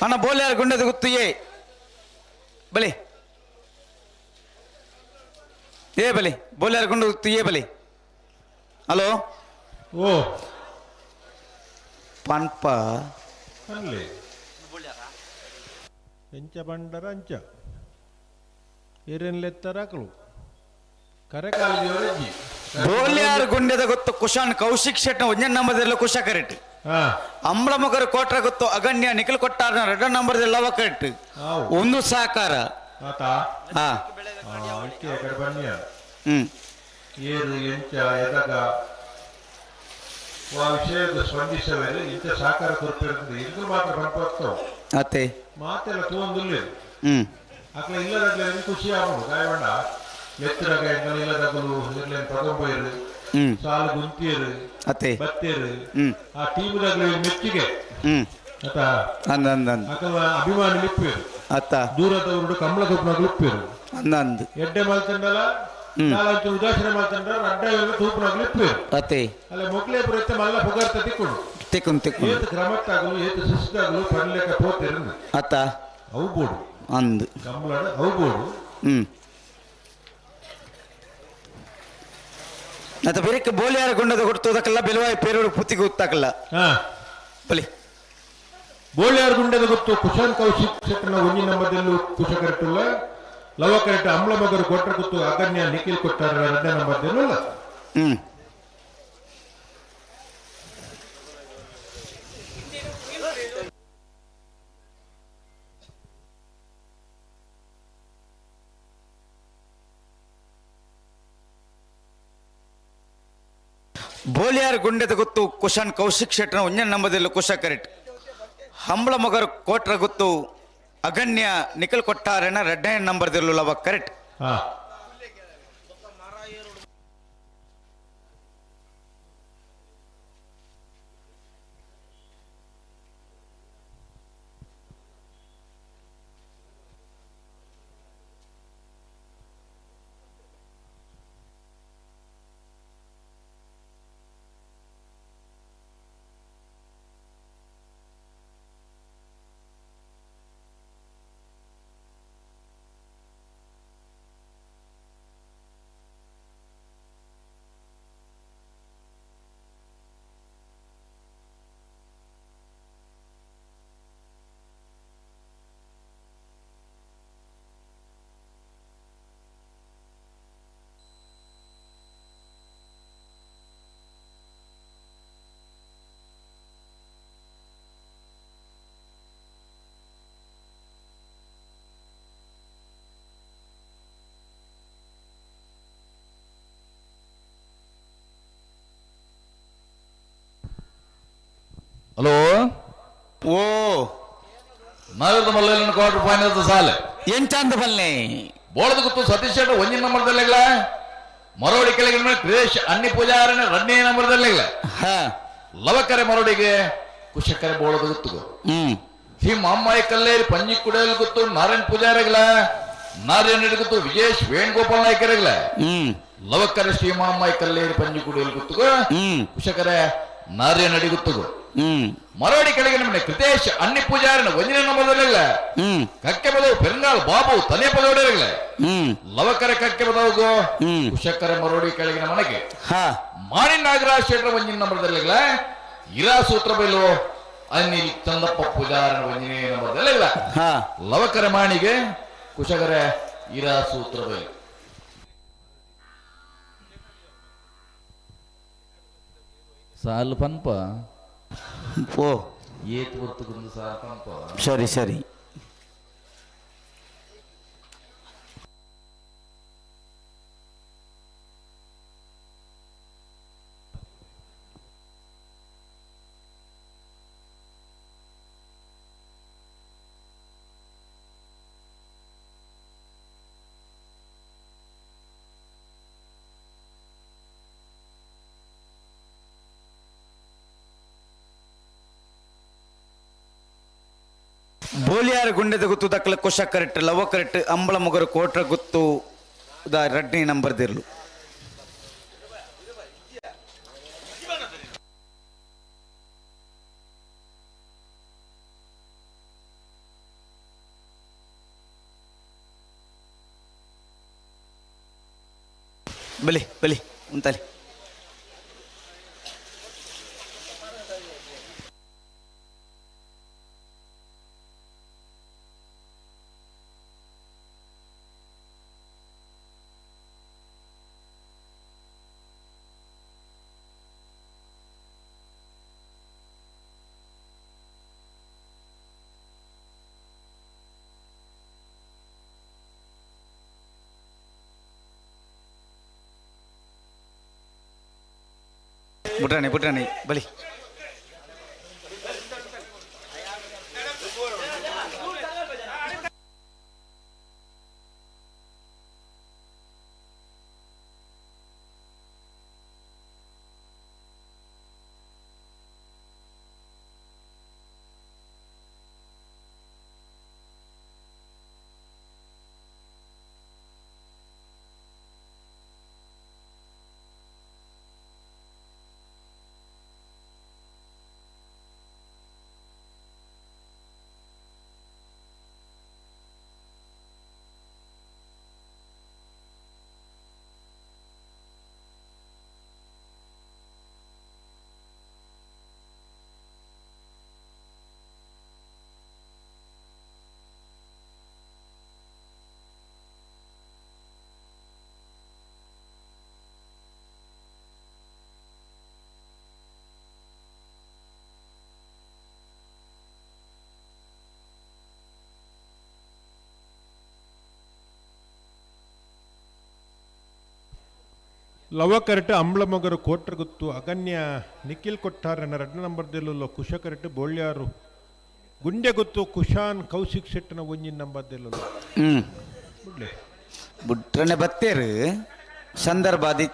ಅಣ್ಣ ಬೋಲ್ಯಾರ ಗುಂಡದ ಗುತ್ತು ಏ ಬಲಿ ಏ ಬಲಿ ಬೋಲ್ಯಾರ ಗುಂಡ ಗುತ್ತು ಏ ಬಲಿ ಹಲೋ ಓ ಪನ್ಪ ಅಲ್ಲಿ ಎಂಚ ಬಂಡರ ಅಂಚ ಏರೇನ್ಲೆತ್ತರಾಕಲು ಕರೆಕಾಲಜಿಯವರಜ್ಜಿ ಬೋಲ್ಯಾರ ಗುಂಡದ ಗೊತ್ತು ಕುಶಾನ್ ಕೌಶಿಕ್ ಶೆಟ್ನ ಒಂಜನ್ ನಂಬರ್ದಲ್ಲ ಕುಶ ಕರೆಕ್ಟ್. ಅಂಬ್ಲಮೊಗರು ಕೋಟ್ರ ಗೊತ್ತು ಅಗಣ್ಯ ನಿಖಿಲ್ ಕೊಟ್ಟಾರ ಎರಡ ನಂಬರ್ ಲವ ಕರೆಕ್ಟ್. ಒಂದು ಸಹಕಾರ ಏರು ಎಂಚ ಎದಗ ವಾ ವಿಷಯದ ಸ್ಪಂದಿಸವೆಲ್ಲ ಇಂಚ ಸಹಕಾರ ಕೊರ್ಪಿರ್ತದೆ ಇದು ಮಾತ್ರ ಪಂಪತ್ತು ಅತ್ತೆ ಮಾತೆಲ್ಲ ತೂವೊಂದುಲ್ಲ. ಅಕ್ಲ ಇಲ್ಲದಾಗ್ಲೆ ಖುಷಿ ಆಗೋದು ಗಾಯವಂಡ ಎತ್ತರಗ ಇಲ್ಲದಾಗಲು ಇರ್ಲೇನು ತಗೊಂಬೋಯಿರು. ಸಾಲು ಗುಂತಿಯರು ಅತ್ತೆ ಬತ್ತೇರು ಆ ಟೀಮ್ ಮೆಚ್ಚುಗೆ ಅತ್ತ ಅಂದ ಅಂದ ಅಂದ ಅಕಲ್ನ ಅಭಿಮಾನಿ ಲಿಪ್ಪೇರು ಅತ್ತ ದೂರದವರು ಕಮಲ ತೂಪುನಗಳು ಲಿಪ್ಪೇರು ಅಂದ ಅಂದ್ ಎಡ್ಡೆ ಮಲ್ತಂಡಲ ನಾಲಂಚು ಉದಾಸೀನ ಮಲ್ತಂಡ ಅಡ್ಡ ತೂಪುನಗಳು ಲಿಪ್ಪೇರು ಅತ್ತೆ ಅಲ್ಲ ಮೊಕ್ಲೆ ಪುರತ್ತೆ ಮಲ್ಲ ಪುಗಾರ್ತ ತಿಕ್ಕೊಂಡು ತಿಕ್ಕುನ್ ತಿಕ್ಕುನ್ ಏತ್ ಕ್ರಮತ್ತಾಗಲು ಏತ್ ಶಿಸ್ತಾಗಲು ಪರ್ಲೆಕ ಪೋತೆರು ಅತ್ತ ಅವು ಬೋಡು ಅಂದ್ ಕಂಬಳದ ಅವು ಬೋಡು ಅತ್ತ ಬೇರೆ ಬೋಲಿಯಾರ ಗುಂಡದ ಕೊಡ್ತದಕ್ಕಲ್ಲ ಬೆಲವಾಯಿ ಪೇರೋಡು ಪುತ್ತಿಗೆ ಗೊತ್ತಾಕಲ್ಲ ಬಲಿ ಬೋಳಿಯಾರ್ ಗುಂಡದ ಗೊತ್ತು ಕುಶಾನ್ ಕೌಶಿಕ್ ಶೆಟ್ಟನ ಒಂಜಿ ನಂಬರ್ದಲ್ಲೂ ಕುಶ ಕರೆಟುಲ್ಲ ಲವ ಕರೆಕ್ಟ್ ಅಂಬ್ಲ ಮಗರು ಕೊಟ್ರ ಗೊತ್ತು ಅಗನ್ಯ ನಿಖಿಲ್ ಕೊಟ್ಟಾರ ಎರಡನೇ ನಂಬರ್ದಲ್ಲೂ ಅಲ್ಲ. ಬೋಲಿಯಾರ್ ಗುಂಡೆದ ಗೊತ್ತು ಕುಶಾನ್ ಕೌಶಿಕ್ ಶೆಟ್ಟನ ಒಂಜನ ನಂಬದಿಲ್ಲ ಕುಶ ಕರೆಕ್ಟ್ ಹಂಬಳ ಮಗರು ಕೋಟ್ರ ಗೊತ್ತು ಅಗಣ್ಯ ನಿಖಿಲ್ ಕೊಟ್ಟಾರನ ಎರಡನೇ ನಂಬರ್ದಿಲ್ಲ ಲವ ಕರೆಕ್ಟ್. ಹಲೋ ಓ ನಾವಿರದ ಮಲ್ಲ ಕ್ವಾರ್ಟರ್ ಫೈನಲ್ ಸಾಲೆ ಎಂಚಾಂದ ಬಲ್ಲೆ ಬೋಳದ ಗುತ್ತು ಸತೀಶ್ ಶೆಟ್ಟಿ ಒಂದಿನ ನಂಬರ್ದಲ್ಲೆಗ್ಲ ಮರೋಡಿ ಕೆಳಗಿನ ಮೇಲೆ ಕ್ರೇಶ್ ಅಣ್ಣಿ ಪೂಜಾರನ ಎರಡನೇ ನಂಬರ್ದಲ್ಲೆಗ್ಲ ಲವಕರೆ ಮರೋಡಿಗೆ ಕುಶಕರೆ ಬೋಳದ ಗುತ್ತುಗು ಶ್ರೀ ಮಾಮ್ಮಾಯಿ ಕಲ್ಲೇರಿ ಪಂಜಿ ಕುಡೇಲ್ ಗುತ್ತು ನಾರಾಯಣ್ ಪೂಜಾರಗ್ಲ ನಾರಾಯಣ ಗುತ್ತು ವಿಜೇಶ್ ವೇಣುಗೋಪಾಲ್ ನಾಯ್ಕರಗ್ಲ ಲವಕರೆ ಶ್ರೀ ಮಾಮ್ಮಾಯಿ ಕಲ್ಲೇರಿ ಪಂಜಿ ಕುಡೇಲ್ ಗುತ್ತುಗು ಕುಶಕರೆ ನಾರಾಯಣ ಗುತ್ತುಗು ಮರೋಡಿ ಕೆಳಗಿನ ಮನೆ ಕೃತೇಶ್ ಅಣ್ಣಿ ಪೂಜಾರನ ಒಂದಿನ ನಂಬರ್ದಲ್ಲೆಗ್ಲ ಕಕ್ಕೆ ಬದವು ಪೆರಂಗಾಲ್ ಬಾಬು ತಲೆ ಪದವಡರಗ್ಲ ಲವಕರೆ ಕಕ್ಕೆ ಬದವುಗು ಕುಶಕರೆ ಮರೋಡಿ ಕೆಳಗಿನ ಮನೆಗೆ ಮಾಣಿ ನಾಗರಾಜ್ ಶೆಟ್ಟರ ಒಂದಿನ ನಂಬರ್ದಲ್ಲೆಗ್ಲ ಇರಾ ಸೂತ್ರ ಬೈಲು ಅನಿಲ್ ಚಂದಪ್ಪ ಪೂಜಾರನ ಒಂದಿನ ನಂಬರ್ದಲ್ಲೆಗ್ಲ ಲವಕರೆ ಮಾಣಿಗೆ ಕುಶಕರೆ ಇರಾ ಸೂತ್ರ ಬೈಲು ಸಾಲು ಪನ್ಪ ಓ ಏತ್ ಗುರ್ತುಗುಂದು ಸಾಲು ಪನ್ಪ ಸರಿ ಸರಿ ಬೋಲಿಯಾರ ಗುಂಡೆದ ಗುತ್ತು ದಕ್ಕಲ ಕುಶ ಕರೆಕ್ಟ್ ಲವ ಕರೆಕ್ಟ್ ಅಂಬಳ ಮೊಗರು ಕೋಟ್ರ ಗುತ್ತು the ರಡ್ನಿ ನಂಬರ್ ದಿರ್ಲು ಬಲಿ ಬಲಿ ಉಂತಲಿ ಪುಟ್ರಾಣಿ ಪುಟ್ರಾಣಿ ಬಲಿ ಲವಕರಟ್ ಅಂಬ್ಲಮೊಗರು ಕೋಟ್ರಗುತ್ತು ಅಗನ್ಯ ನಿಖಿಲ್ ಕೊಟ್ಟಾರನ ರಡ್ಡ ನಂಬರ್ ದೆಲ್ಲುಲ್ಲ ಕುಶಕರಟ್ ಬೋಳ್ಯಾರು ಗುಂಡೆ ಗೊತ್ತು ಕುಶಾನ್ ಕೌಶಿಕ್ ಶೆಟ್ಟನ ಒಂಜಿನ ನಂಬರ್ ದೆಲ್ಲುಲ್ಲ. ಬುಡ್ಲೆ ಬುಟ್ರನೆ ಬತ್ತೇರು ಸಂದರ್ಭ ಅದಿ.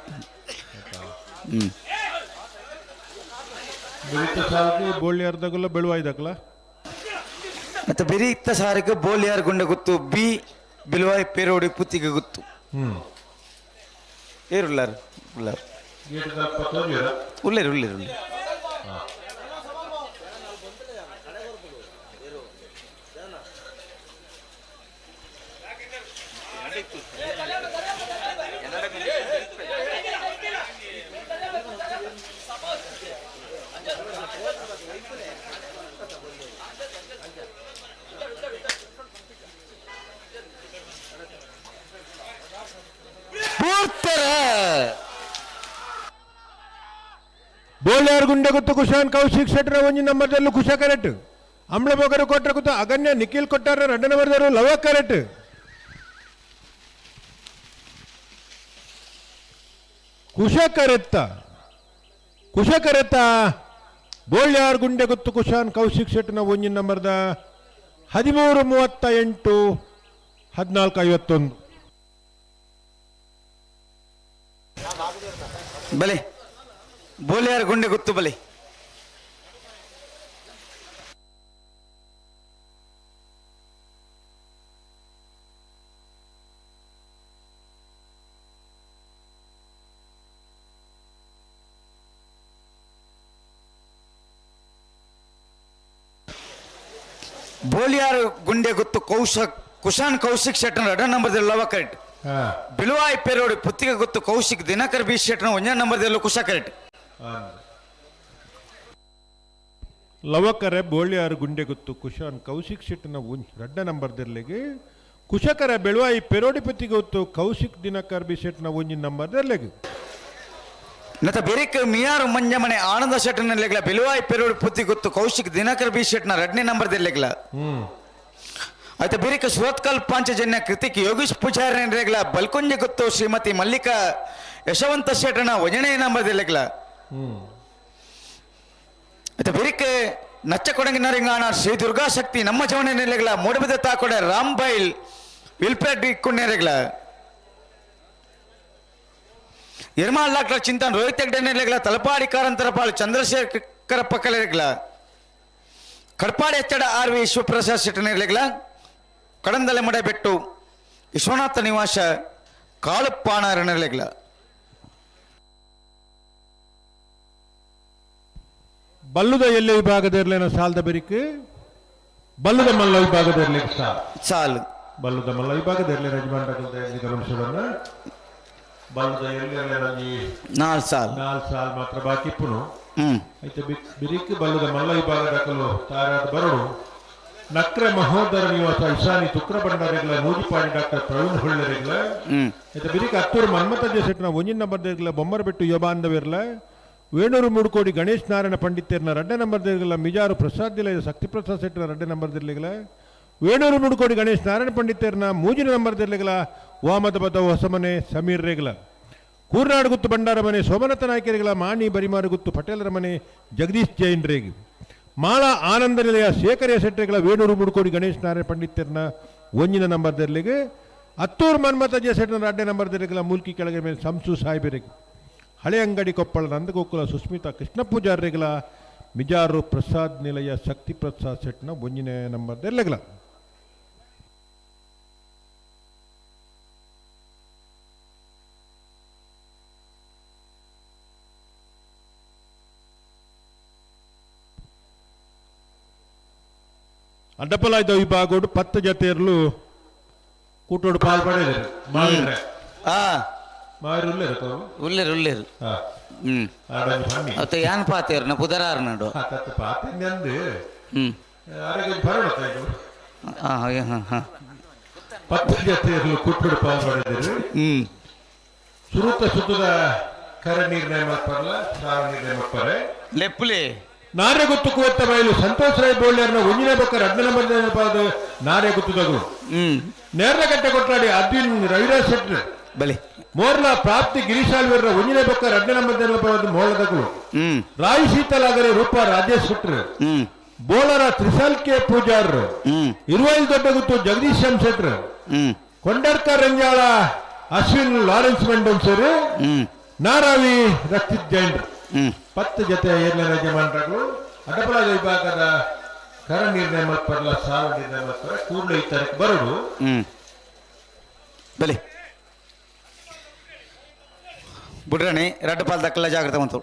ಬಿರಿತ ಸಾರಿಗೆ ಬೋಳ್ಯಾರ್ದಾಗಲ್ಲ ಬೆಳುವಾಯ್ದಾಗಲ್ಲ. ಮತ್ತು ಬಿರಿತ ಸಾರಿಗೆ ಬೋಳಿಯಾರ್ ಗುಂಡೆ ಗೊತ್ತು ಬಿ ಬಿಲುವಾಯ್ ಪೇರೋಡಿ ಪುತ್ತಿಗೆ ಗೊತ್ತು. ಏರುಲ್ಲಾರು ಉಲ್ಲಾರು ಉಲ್ಲೇರು ಉಲ್ಲೇರು ಉಲ್ಲೇರು. ಬೋಳ್ಯಾರ್ ಗುಂಡೆ ಗೊತ್ತು ಕುಶಾನ್ ಕೌಶಿಕ್ ಶೆಟ್ಟರ ಒಂಜಿ ನಂಬರ್ದಲ್ಲೂ ಕುಶ ಕರೆಕ್ಟ್ ಅಂಬ್ಲಮೊಗರು ಕೊಟ್ರ ಗೊತ್ತು ಅಗನ್ಯ ನಿಖಿಲ್ ಕೊಟ್ಟಾರ ರಡ್ಡ ನಂಬರ್ದರು ಲವ ಕರೆಕ್ಟ್ ಕುಶ ಕರೆತ್ತ ಕುಶ ಕರೆತ್ತ ಬೋಳ್ಯಾರ್ ಗುಂಡೆ ಗೊತ್ತು ಕುಶಾನ್ ಕೌಶಿಕ್ ಶೆಟ್ಟನ ಒಂಜಿ ನಂಬರ್ದ 13:38 14:51. ಬಲೆ ಬೋಲಿಯಾರ್ ಗುಂಡೆ ಗೊತ್ತು ಬಲೆ. ಬೋಲಿಯಾರ್ ಗುಂಡೆ ಗೊತ್ತು ಕುಶಾನ್ ಕೌಶಿಕ್ ಶೆಟ್ಟನ ಎರಡನೇ ನಂಬರ್ದಲ್ಲಿ ಲವ ಕರೆಕ್ಟ್. ಬಿಳುವಾಯ್ ಪೇರೋಡಿ ಪುತ್ತಿಗೆ ಗೊತ್ತು ಕೌಶಿಕ್ ದಿನಕರ್ ಬಿ ಶೆಟ್ಟನ ಒಂದನೇ ನಂಬರ್ದಲ್ಲೂ ಕುಶ ಕರೆಕ್ಟ್. ಲವಕರೆ ಬೋಳ್ಯಾರು ಗುಂಡೆ ಗೊತ್ತು ಕುಶಾನ್ ಕೌಶಿಕ್ ಶೆಟ್ಟನ ರಡ್ಡ ನಂಬರ್ದೆರ್ಲೆಗೆ ಕುಶಕರ ಬೆಳುವಾಯಿ ಪೆರೋಡಿ ಪತ್ತಿಗೆ ಗೊತ್ತು ಕೌಶಿಕ್ ದಿನಕರ್ ಬಿ ಶೆಟ್ಟನ ಒಂಜಿನ ನಂಬರ್ದೆರ್ಲೆಗೆ. ನತ ಬೆರಿಕ್ ಮಿಯಾರು ಮಂಜಮನೆ ಆನಂದ ಶೆಟ್ಟನ ಲೆಗ್ಲ ಬಿಳುವಾಯಿ ಪೆರೋಡಿ ಪುತ್ತಿ ಗೊತ್ತು ಕೌಶಿಕ್ ದಿನಕರ್ ಬಿ ಶೆಟ್ಟನ ಎರಡನೇ ನಂಬರ್ದೆರ್ಲೆಗ್ಲ. ಆಯ್ತು ಬೆರಿಕ್ ಸುರತ್ಕಲ್ ಪಾಂಚಜನ್ಯ ಕೃತಿಕ್ ಯೋಗೀಶ್ ಪೂಜಾರಿ ರೇಗ್ಲ ಬಲ್ಕುಂಜಿ ಗೊತ್ತು ಶ್ರೀಮತಿ ಮಲ್ಲಿಕಾ ಯಶವಂತ ಶೆಟ್ಟನ ಒಂದನೇ ನಂಬರ್ದೆರ್ಲೆಗ್ಲ. ಆಯ್ತು ಬೆರಿಕ್ ನಚ್ಚಕೊಡಗಿನ ರಿಂಗಾಣ ಶ್ರೀ ದುರ್ಗಾ ಶಕ್ತಿ ನಮ್ಮ ಜವನ ನೆಲೆಗಳ ಮೂಡಬಿದ ತಾಕೊಡೆ ರಾಮ್ ಬೈಲ್ ವಿಲ್ಪೆಡ್ ಕುಣ್ಣೆರೆಗ್ಲ. ಎರ್ಮಾಲ್ ಡಾಕ್ಟರ್ ಚಿಂತನ್ ರೋಹಿತ್ ಹೆಗ್ಡೆ ನೆಲೆಗಳ ತಲಪಾಡಿ ಕಾರಂತರಪಾಳು ಚಂದ್ರಶೇಖರಪ್ಪ ಕಲೆರೆಗ್ಲ. ಕಡ್ಪಾಡಿ ಎಚ್ಚಡ ಆರ್ ವಿ ಶಿವಪ್ರಸಾದ್ ಶೆಟ್ಟಿ ನೆಲೆಗಳ ಕಡಂದಲೆ ಮಡೆ ಬೆಟ್ಟು ವಿಶ್ವನಾಥ ನಿವಾಸ ಕಾಳುಪ್ಪಾಣ ನೆಲೆಗಳ. ಬಲ್ಲುದ ಎಲ್ಲೆ ವಿಭಾಗದ ಸಾಲದ ಬೆರಿಕ್ ಬಲ್ಲುದ ಮಲ್ಲ ವಿಭಾಗದ ಸಾಲು ಬಲ್ಲುದ ಮಲ್ಲ ವಿಭಾಗದ ಗಮನಿಸೋಣ. ಬಲ್ಲುದ ಎಲ್ಲೆ ನಾಲ್ ಸಾಲ್ ನಾಲ್ ಸಾಲ್ ಮಾತ್ರ ಬಾಕಿ ಇಪ್ಪುನು. ಐತೆ ಬಿರಿಕ್ ಬಲ್ಲುದ ಮಲ್ಲ ವಿಭಾಗದ ತಾರಾದ ಬರಡು ನಕ್ರೆ ಮಹೋದರ ನಿವಾಸ ಇಶಾನಿ ತುಕ್ರ ಭಂಡಾರಿಗಳ ನೂಜಿಪಾಡಿ ಡಾಕ್ಟರ್ ಪ್ರವೀಣ್ ಹೊಳ್ಳೆರಿಗಳ. ಐತೆ ಬಿರಿಕ್ ಅತ್ತೂರು ಮನ್ಮಥ ಜೆಸೆಟ್ನ ಒಂಜಿನ ನಂಬರ್ ಬೊಮ್ಮರ ಬೆಟ್ಟು ಯೋಬಾಂಧವಿರ್ಲ ವೇಣೂರು ಮೂಡುಕೋಡಿ ಗಣೇಶ್ ನಾರಾಯಣ ಪಂಡಿತರ್ನ ರಡ್ಡೆ ನಂಬರ್ ದಿರ್ಗಲ ಮಿಜಾರು ಪ್ರಸಾದ್ ದಿಲ ಶಕ್ತಿ ಪ್ರಸಾದ್ ಶೆಟ್ಟರ ರಡ್ಡೆ ನಂಬರ್ ದಿರ್ಲಿಗಲ ವೇಣೂರು ಮೂಡುಕೋಡಿ ಗಣೇಶ್ ನಾರಾಯಣ ಪಂಡಿತರ್ನ ಮೂಜಿನ ನಂಬರ್ ದಿರ್ಲಿಗಲ ವಾಮದ ಬದ ಹೊಸಮನೆ ಸಮೀರ್ ರೇಗಲ ಕೂರ್ನಾಡು ಗುತ್ತು ಭಂಡಾರ ಮನೆ ಸೋಮನಾಥ ನಾಯಕರಿಗಳ ಮಾಣಿ ಬರಿಮಾರು ಗುತ್ತು ಪಟೇಲರ ಮನೆ ಜಗದೀಶ್ ಜೈನ್ ರೇಗಿ ಮಾಳಾ ಆನಂದ ನಿಲಯ ಶೇಖರ ಶೆಟ್ಟರಿಗಳ ವೇಣೂರು ಮೂಡುಕೋಡಿ ಗಣೇಶ್ ನಾರಾಯಣ ಪಂಡಿತರ್ನ ಒಂಜಿನ ನಂಬರ್ ದಿರ್ಲಿಗೆ ಅತ್ತೂರು ಮನ್ಮಥ ಜೆ ಶೆಟ್ಟನ ರಡ್ಡೆ ನಂಬರ್ ದಿರ್ಲಿಗಲ ಮೂಲ್ಕಿ ಕೆಳಗೆ ಮೇಲೆ ಸಂಸು ಸಾಹೇಬರಿಗೆ ಹಳೆ ಅಂಗಡಿ ಕೊಪ್ಪಳ ನಂದಗೋಕುಲ ಸುಸ್ಮಿತಾ ಕೃಷ್ಣ ಪೂಜಾರಿಗಳ ಮಿಜಾರು ಪ್ರಸಾದ್ ನಿಲಯ ಶಕ್ತಿ ಪ್ರಸಾದ್ ಸೆಟ್ನ ಒಂಜಿನ ನಂಬರ್ ದೆರ್ಲೆಗಳ. ಅಡ್ಡಪಲಾಯ್ದ ವಿಭಾಗೋಡು 10 ಜತೆಯರ್ಲು ಕೂಟೋಡು ಪಾಲ್ ಪಡೆದರು ಮಾವಿರ ಮಾವಿರ ಉಲ್ಲೇರು ಉಲ್ಲೇರು. ಅತ್ತ ಯಾನ್ ಪಾತೇರ್ನ ಪುದರಾರ್ ನಡು. ಪತ್ತು ಜತೆಯರ್ಲು ಕೂಟೋಡು ಪಾಲ್ ಪಡೆದರು. ಸುರುತ ಸುತ್ತದ ಕರ ನಿರ್ಣಯ ಮಾಡ್ಪಾರಲ್ಲ ಸಾರ ನಿರ್ಣಯ ಮಾಡ್ತಾರೆ ಲೆಪ್ಪುಲೆ ನಾರೆ ಗುತ್ತು ಕುವೆತ್ತ ಬಯಲು ಸಂತೋಷ್ ರಾಯ್ ಬೋಳ್ಯಾರ್ನ ಒಂಜಿನ ಬೊಕ್ಕ ರಡ್ಡ ನಂಬರ್ ನಾರೆ ಗುತ್ತುದಗಳು. ನೇರಗಟ್ಟೆ ಕೊಟ್ಟಾಡಿ ಅದ್ವಿನ್ ರವಿರಾಜ್ ಶೆಟ್ಟಿ ಬಲೆ ಮೋರ್ಲ ಪ್ರಾಪ್ತಿ ಗಿರೀಶಾಲ್ವರ ಒಂಜನೇ ಬೊಕ್ಕ ರಡ್ಡನೇ ನಂಬರ್ ಮೋಳದಗಳು ರಾಯಿ ಶೀತಲಾಗರೆ ರೂಪ ರಾಜೇಶ್ ಶೆಟ್ರು ಬೋಳರ ತ್ರಿಶಾಲ್ ಕೆ ಪೂಜಾರ್ ಇರುವೈಲ್ ದೊಡ್ಡಗುತ್ತು ಜಗದೀಶ್ ಎಂ ಶೆಟ್ರು ಕೊಂಡರ್ಕ ರಂಜಾಳ ಅಶ್ವಿನ್ ಲಾರೆನ್ಸ್ ಮೆಂಡೋನ್ಸರ್ ನಾರಾವಿ ರಕ್ಷಿತ್ ಜೈನ್ 10 ಜೊತೆ ಏರ್ನ ಯಜಮಾನರು ಅಡಪಲ ವಿಭಾಗದ ಕರ ನಿರ್ಣಯ ಮಲ್ಪರ್ಲ ಸಾಲ ನಿರ್ಣಯ ಮಲ್ಪರ ಕೂಡಲೇ ಈ ತಾರೀಕು ಬರೋದು. ಬಲಿ ಬುಡ್ರಣಿ ರಡ್ಡಪಾಲ್ ದಕ್ಕಲ ಜಾಗ್ರತೆ ಬಂತು.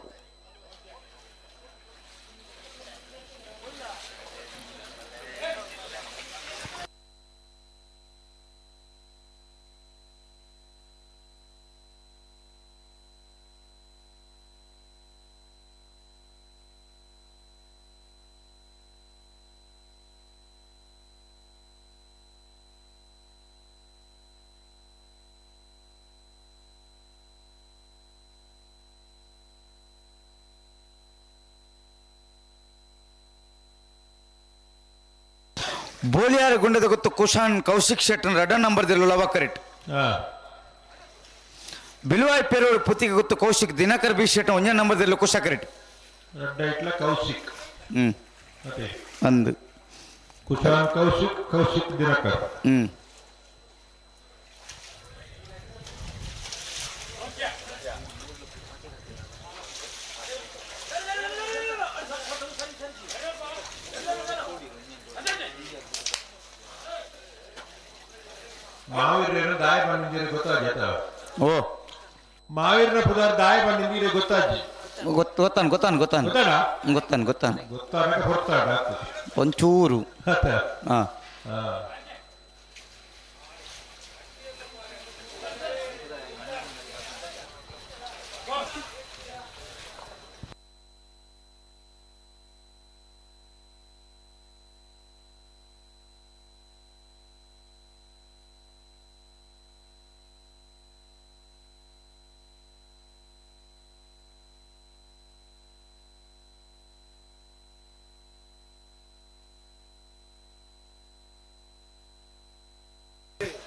ಬೋಲಿಯಾರ ಗುಂಡದ ಗೊತ್ತು ಕುಶಾನ್ ಕೌಶಿಕ್ ಶೆಟ್ಟನ್ ರಡ್ಡ ನಂಬರ್ ದಿಲ್ಲು ಲವ ಕರೆಕ್ಟ್. ಬಿಲುವಾಯ್ ಪೇರೋಡು ಪುತ್ತಿಗೆ ಗೊತ್ತು ಕೌಶಿಕ್ ದಿನಕರ್ ಬಿ ಶೆಟ್ಟನ್ ಒಂಜ ನಂಬರ್ ದಿಲ್ಲು ಕುಶ ಕರೆಕ್ಟ್. ಕೌಶಿಕ್ ಒಂದು ಕುಶಾನ್ ಕೌಶಿಕ್ ಕೌಶಿಕ್ ದಿನಕರ್. ಮಾವೀರನ ದಾಯ ಬಂದಿದ್ದೀರಿ ಗೊತ್ತಾಜಿ? ಓ ಮಾವೀರನ ಪುದಾರ್ ದಾಯ ಬಂದಿದ್ದೀರಿ ಗೊತ್ತಾಜಿ? ಗೊತ್ತಾನ ಗೊತ್ತಾನ ಗೊತ್ತಾನ ಗೊತ್ತಾನ ಗೊತ್ತಾನ ಗೊತ್ತಾಗ ಹೊರ್ತಾಡ ಒಂಚೂರು. ಹಾ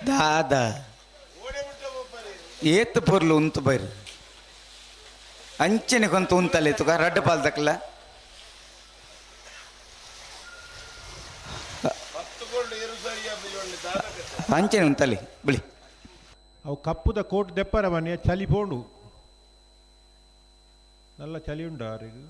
ದಾದ ಏತ್ ಪೊರ್ಲು ಉಂತು ಬೈರ್ ಅಂಚನೆ ಕೊಂತ ಉಂತಲ್ಲ ತುಕ ರಡ್ಡ ಪಾಲ್ ದಕ್ಕಲ ಅಂಚನೆ ಉಂತಲ್ಲಿ ಬಿಳಿ. ಅವು ಕಪ್ಪುದ ಕೋಟ್ ದೆಪ್ಪರ ಮನೆ ಚಲಿ ಪೋಂಡು ನಲ್ಲ ಚಲಿ ಉಂಡು ಅವರಿಗೆ.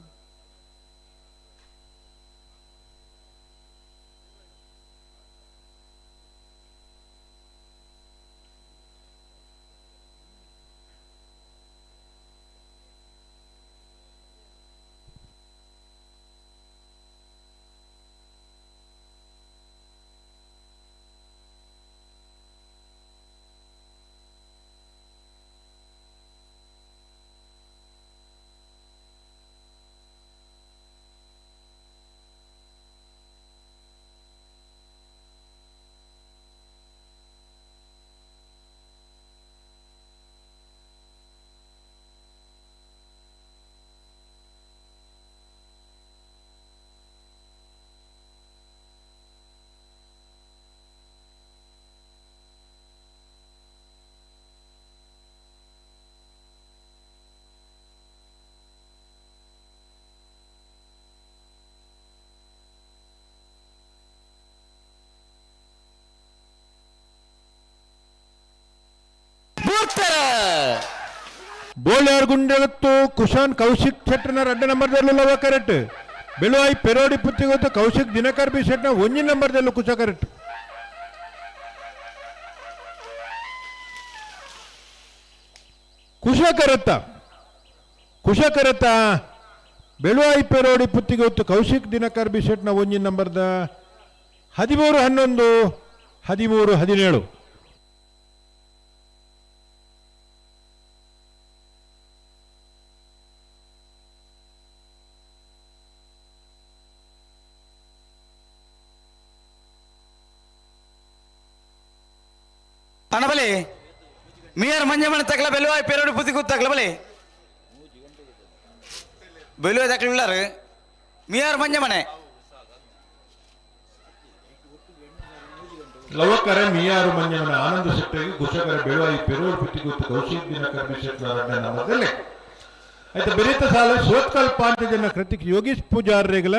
Bolyar ಗುಂಡೆಗತ್ತು cushion Kaushik ಶೆಟ್ಟನ ರಡ್ಡ ನಂಬರ್ದಲ್ಲೂ correct. Beluvai ಪೆರೋಡಿ ಪುತ್ತಿಗೊತ್ತು Kaushik Dinakar B ಶೆಟ್ಟನ ಒಂಜಿ ನಂಬರ್ದಲ್ಲೂ ಕುಶ ಕರೆಕ್ಟ್. ಕುಶಕರತ್ತ ಕುಶಕರತ್ತ ಬೆಳುವಾಯಿ ಪೆರೋಡಿ ಪುತ್ತಿಗೊತ್ತು ಕೌಶಿಕ್ ದಿನಕರ್ ಬಿ ಶೆಟ್ಟನ ಒಂಜಿ ನಂಬರ್ದ 13 11 13 17. ಅಣ್ಣಬಲಿ ಮೀಯರ್ ಮಂಜಮಣ ತಗಲ ಬೆಲುವಾಯಿ ಪೇರೋಡಿ ಬುದ್ಧಿ ತಗಲ ಬಲಿ ಬೆಲುವಾಯಿ ತಗಲ ಮಿಯಾರ್ ಮಂಜಮನೆ. ಲವಕರೆ ಮಿಯಾರು ಮಂಜಮನ ಆನಂದ ಶೆಟ್ಟಿಗೆ ಕುಶಕರ ಬೆಳುವಾಯಿ ಪೆರೋಡ್ ಪುತ್ತಿಗುತ್ತು ಕೌಶಿಕ್ ದಿನಕರ್ ಬಿ ಶೆಟ್ಲ ರಡ್ಡನೆ ನಂಬರ್ದಲ್ಲಿ. ಆಯ್ತು ಬೆರೀತ ಸಾಲ ಸೋತ್ಕಲ್ ಪಾಂಚಜನ ಕೃತಿಕ್ ಯೋಗೀಶ್ ಪೂಜಾರ್ರೆಗಳ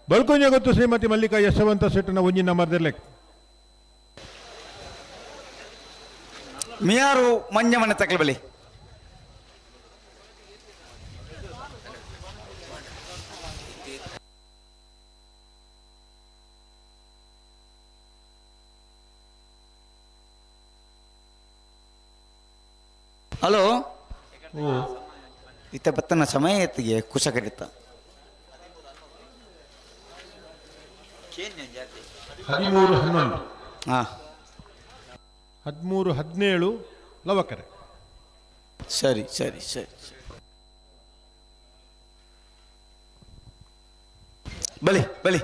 ಬಳ್ಕೊಂಜ ಗೊತ್ತು ಶ್ರೀಮತಿ ಮಲ್ಲಿಕಾ ಯಶವಂತ ಶೆಟ್ಟನ ಒಂಜಿ ನಂಬರ್ದಲ್ಲಿ. ಮಿಯಾರು ಮಂಜಮನೆ ತಕಲ್ಬಲಿ. ಹಲೋ ಇತ್ತ ಬತ್ತನ ಸಮಯ ಎತ್ತಿಗೆ ಕುಶಕರಿತ 13 11 ಹಾ 13 17 ಲವಕರೆ. ಸರಿ ಸರಿ ಸರಿ ಬಲಿ ಬಲಿ.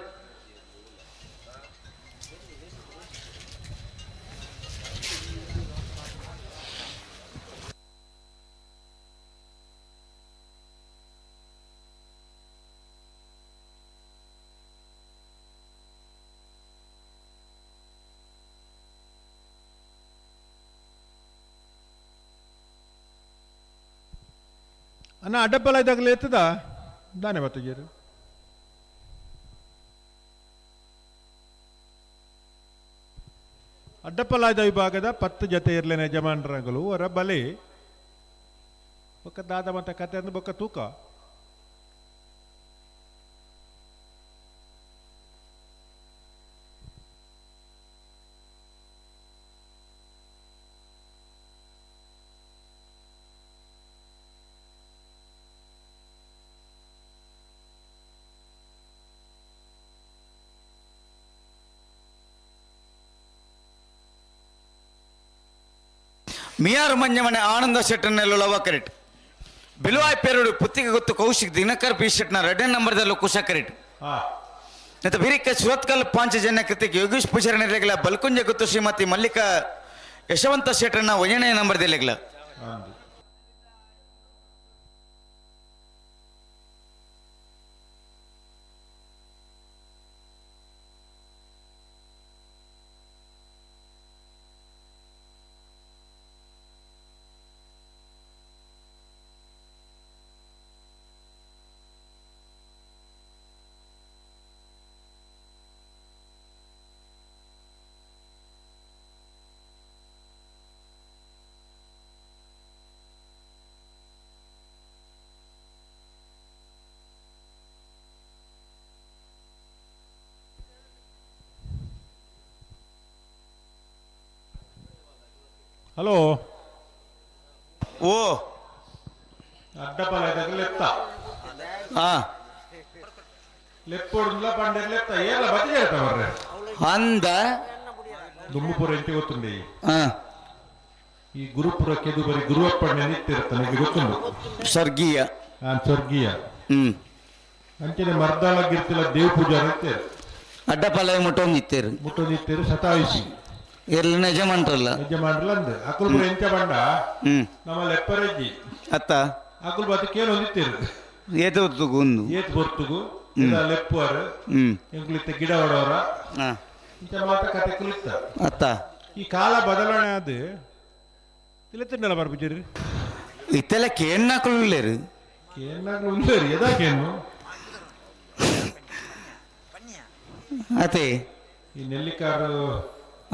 ಅಣ್ಣ ಅಡ್ಡಪ್ಪಲ ಇದ್ದಾಗಲೇ ಎತ್ತದ ದಾನೆ ಬತ್ತಜೇರು. ಅಡ್ಡಪ್ಪಲಾಯ್ದ ವಿಭಾಗದ 10 ಜತೆ ಇರ್ಲೇನೆ ಯಜಮಾನರಂಗಲು ಅವರ ಬಲಿ ಬೊಕ್ಕ ದಾದ ಮತ್ತ ಕತೆ ಅಂದ್ರೆ ಬೊಕ್ಕ ತೂಕ. ಮಿಯಾರು ಮಂಜಮನೆ ಆನಂದ ಶೆಟ್ಟರ್ನೆಲ್ಲ ಕರೆಟ್ ಬಿಲುವಾಯ್ ಪೇರುಡು ಪುತ್ತಿಗೆ ಗೊತ್ತು ಕೌಶಿಕ್ ದಿನಕರ್ ಪಿ ಶೆಟ್ನ ರೆಡ್ಡನ್ ನಂಬರ್ದಲ್ಲೂ ಕುಶ ಕರೆಟ್ ಮತ್ತು ಬಿರಿಕ ಸುರತ್ಕಲ್ ಪಾಂಚಜನ್ಯ ಕೃತಿಕ್ ಯೋಗೀಶ್ ಪೂಜಾರಿ ನೆಲೆಗಳ ಬಲ್ಕುಂಜ ಗೊತ್ತು ಶ್ರೀಮತಿ ಮಲ್ಲಿಕಾ ಯಶವಂತ ಶೆಟ್ಟರ್ನ ಒಂದನೇ ನಂಬರ್ದೆಲೆಗಳ. ಹಲೋ ಓ ಅಡ್ಡಪ್ಪಲ ಇದ್ದಾಗಲೇ ಎತ್ತ ಹಾ ಲೆಪ್ಪೋಡುಂಡ್ಲ ಪಂಡೆರ್ ಲೆತ್ತ ಏಲ ಬತ್ತಿ చేరతా ಮರ್ರೆ ಅಂದ ದುಮ್ಮುಪುರ ಎಂಟಿ ಗೊತ್ತುಂಡಿ ಈ ಗುರುಪುರ ಕೆದು ಬರಿ ಗುರುವಪ್ಪಣ್ಣೆ ನಿತ್ತಿರ್ತಾನೆ ನಿಮಗೆ ಗೊತ್ತುಂಡು ಸ್ವರ್ಗೀಯ. ಸ್ವರ್ಗೀಯ ಅಂಚನೆ ಮರ್ದಾಳ ಗಿರ್ತಿಲ ದೇವ್ ಪೂಜಾರಿ ಇತ್ತೇರು ಅಡ್ಡಪಲ ಮುಟ್ಟೊಂದಿತ್ತೇರು ಮುಟ್ಟೊಂದಿತ್ತೇರು ಶತಾಯುಷಿ ಎರ್ಲಿನ ಯಜಮಾನ್ರಲ್ಲ ಯಜಮಾನ್ರಲ್ಲ ಅಂದೆ ಅಕುಲ್ ಎಂಚ ಬಂಡ ನಮ್ಮ ಲೆಪ್ಪರೆಜ್ಜಿ ಅತ್ತ ಅಕುಲ್ ಬಾತಿ ಕೇಳೊಂದಿತ್ತೇರು ಏತು ಹೊತ್ತುಗು ಒಂದು ಏತ್ ಹೊತ್ತುಗು ಲೆಪ್ಪುವರು ಎಂಕುಲಿತ್ತ ಗಿಡ ಹೊಡೋರ ಇಂಚ ಮಾತ ಕತೆ ಕುಲಿತ್ತ ಅತ್ತ ಈ ಕಾಲ ಬದಲಾವಣೆ ಅದು ತಿಳತಿಂಡಲ್ಲ ಬರ್ಬಿಜಿರಿ ಇತ್ತೆಲ್ಲ ಕೇಣ್ಣಾಕುಲ್ಲೇರು ಕೇಣ್ಣಾಕುಲು ಉಲ್ಲೇರು ಎದಾಕೇನು ಅತೆ ಈ ನೆಲ್ಲಿಕಾರು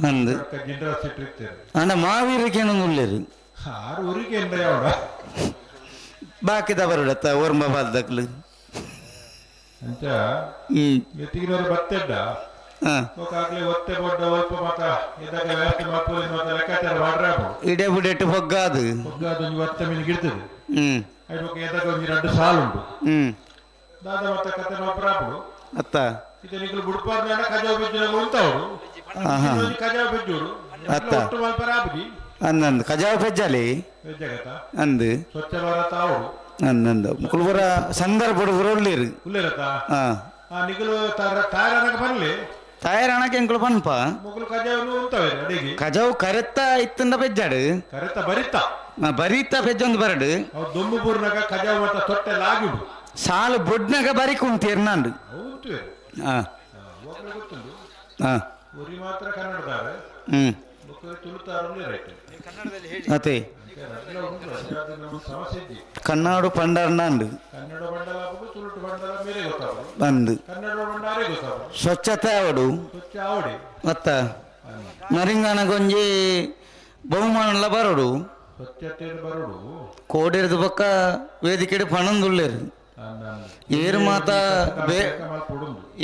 ಅಂದು ಜಿಂಡ್ರಾ ಸಿಟ್ಟು ಇತ್ತೇರು ಅಂಡ ಮಾವೀರಕ್ಕೆ ಏನೊಂದು ಉಲ್ಲೇರು ಆರು ಊರಿಗೆ ಎಂದ ಯಾವಡ ಬಾಕಿದ ಬರುಡತ್ತ ಓರ್ಮ ಬಾಲ್ದಕ್ಲು ಅಂಚ ಎತ್ತಿಗಿನವರು ಬತ್ತೆಡ್ಡ ಆಗ್ಲೇ ಒತ್ತೆ ಬೊಡ್ಡ ಒಲ್ಪ ಮಾತ ಇದ್ದಾಗ ವ್ಯವಸ್ಥೆ ಮಾಪುಲಿ ಮಾತ ಲೆಕ್ಕಾಚಾರ ಮಾಡ್ರೆ ಇಡೆ ಬುಡೆಟ್ಟು ಹೊಗ್ಗಾದು ಹೊಗ್ಗಾದು ಒಂಜಿ ಒತ್ತೆ ಮೀನಿಗೆ ಇರ್ತದೆ ಐದು ಎದಾಗ ಒಂಜಿ ಎರಡು ಸಾಲು ಉಂಟು ದಾದ ಮತ್ತ ಕತೆ ಮಾಪುರಾಪುಡು ಅತ್ತ ಇದು ನಿಕಲು ಬುಡ್ಪಾರ್ನಾಡ ಕಜಾವ್ ಬಿಜ್ಜುನಾಗ ಉಂತವರು ಕಜಾವ್ ಬಿಜ್ಜೋಡು ಅತ್ತ ಒಟ್ಟು ಮಲ್ಪರ ಆಪುಜಿ ಅಂದಂದು ಕಜಾವ್ ಪೆಜ್ಜಾಲಿ ಪೆಜ್ಜಗತ ಅಂದು ಸ್ವಚ್ಛ ಭಾರತ ಅವರು ಅಂದಂದು ಮುಕುಲ್ಪುರ ಸಂದರ್ಭ ಉಳ್ಳೇರು ಉಳ್ಳೇರತ ಹಾ ನಿಕಲು ತಾಯರನಕ ಬರಲಿ ತಾಯರನಕ ಎಂಕುಲು ಪನ್ಪ ಮುಕುಲು ಕಜಾವ್ ಉಂತವೆ ಅಡಿಗೆ ಕಜಾವ್ ಕರೆತ್ತ ಇತ್ತಂದ ಪೆಜ್ಜಾಡು ಕರೆತ್ತ ಬರಿತ ಬರಿತ ಪೆಜ್ಜೊಂದು ಬರಡು ಅವು ದೊಮ್ಮು ಬೂರ್ನಾಗ ಕಜಾವ್ ಮತ್ತ ತೊಟ್ಟೆ ಲಾಗಿಡು ಸಾಲು ಬೊಡ್ನಾಗ ಬರಿ ಕುಂತೀರ್ ನಾಂಡು ಉಂಟು ಹಾ ಹಾ. ಒರಿ ಮಾತ್ರ ಕನ್ನಡದಾರ. ಬೊಕ್ಕ ತುಳುತಾರ ರೈಟ್. ಅತೆ ಕನ್ನಡ ಪಂಡರ್ನಾಂಡ್ ಕನ್ನಡ ಬಂಡಲ ತುಳುಟು ಬಂಡಲ ಮೇರೆ ಗೊತ್ತಾಪುಂಡು. ಬಂದು ಕನ್ನಡ ಬಂಡಾರೇ ಗೊತ್ತಾಪುಂಡು. ಸ್ವಚ್ಛತೆ ಆವಡು ಸ್ವಚ್ಛ ಆವಡೆ. ಮತ್ತ ನರಿಂಗನ ಗೊಂಜಿ ಬಹುಮಾನಲ ಬರೋಡು. ಸ್ವಚ್ಛತೆ ಬರೋಡು. ಕೋಡಿರ್ದು ಬೊಕ್ಕ ವೇದಿಕೆಡ್ ಪಣಂದುಲ್ಲೆರ್. ಏರು ಮಾತ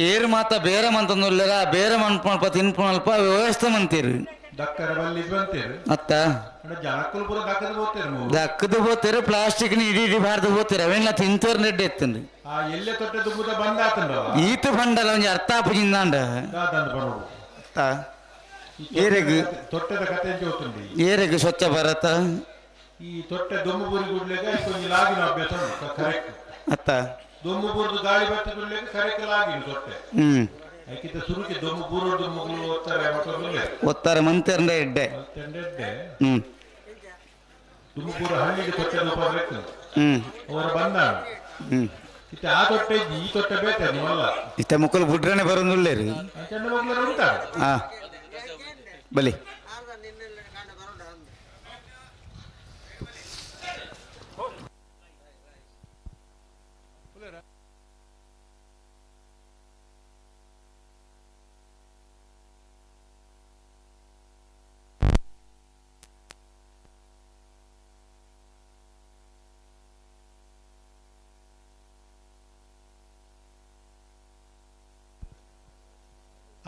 ಏರು ಮಾತ ಬೇರೆ ಮಂತಂದುಲ್ಲೆರ ಬೇರೆ ಮನ್ಪುನಲ್ಪ ತಿನ್ಪುನಲ್ಪ ವ್ಯವಸ್ಥೆ ಮಂತೀರು. ದಕ್ಕರ ಬಲ್ಲಿ ಬಂತೇರು. ಅತ್ತ ಜನಕ್ಕಲು ಪೂರ ದಕ್ಕದ ಬೋತೇರು. ದಕ್ಕದು ಬೋತೇರು ಪ್ಲಾಸ್ಟಿಕ್ ಇಡೀ ಇಡೀ ಬಾರ್ದು ಬೋತೇರು ಅವೆಲ್ಲ ತಿಂತೇರು ನೆಡ್ಡೆ ಎತ್ತಂದು. ಆ ಎಲ್ಲೆ ತೊಟ್ಟೆ ದುಂಬುದ ಬಂದ ಆತಂಡ. ಈತ ಬಂಡಲ ಒಂಜಿ ಅರ್ಥ ಆಪುಜಿಂದಾಂಡ. ದಾದಂದು ಬರೋಡು. ಅತ್ತ ಏರೆಗ್ ತೊಟ್ಟೆದ ಕತೆ ಎಂಚ ಗೊತ್ತುಂಡು. ಏರೆಗ್ ಸ್ವಚ್ಛ ಭಾರತ. ಈ ತೊಟ್ಟೆ ದೊಮ್ಮು ಬೂರಿ ಗುಡ್ಲೆಗ ಒಂಜಿ ಲಾಗಿನ ಅಭ್ಯಾಸ ಉಂಟು ಕರೆಕ್ಟ್. ಅತ್ತ ದೊಮ್ಮು ಬೂರ್ದು ಗಾಳಿ ಬತ್ತಿ ಗುಡ್ಲೆಗ ಕರೆಕ್ಟ್ ಲಾಗಿನ ತೊಟ್ಟೆ. ಐಕಿತ ಸುರುಕಿ ದೊಮ್ಮು ಬೂರೋಡು ಮುಗುಲು ಒತ್ತಾರೆ ಮತ್ತೊಂದು ಒತ್ತಾರೆ ಮಂತೆರ್ಂಡ ಎಡ್ಡೆ. ಎಡ್ಡೆ. ತುಮಕೂರು ಹಳ್ಳಿಗೆ ತೊಟ್ಟೆ ರೂಪ ಬೇಕು. ಅವರ ಬಂದ ಇತ್ತೆ ಆ ತೊಟ್ಟೆ ಈ ತೊಟ್ಟೆ ಬೇತೆ ನೀವಲ್ಲ. ಇತ್ತೆ ಮುಕ್ಕಲು ಬುಡ್ರನೆ ಬರೋದುಲ್ಲೇರಿ. ಚೆಂಡ ಮಕ್ಕಳು ಉಂಟಾರೆ. ಹಾ ಬಲಿ.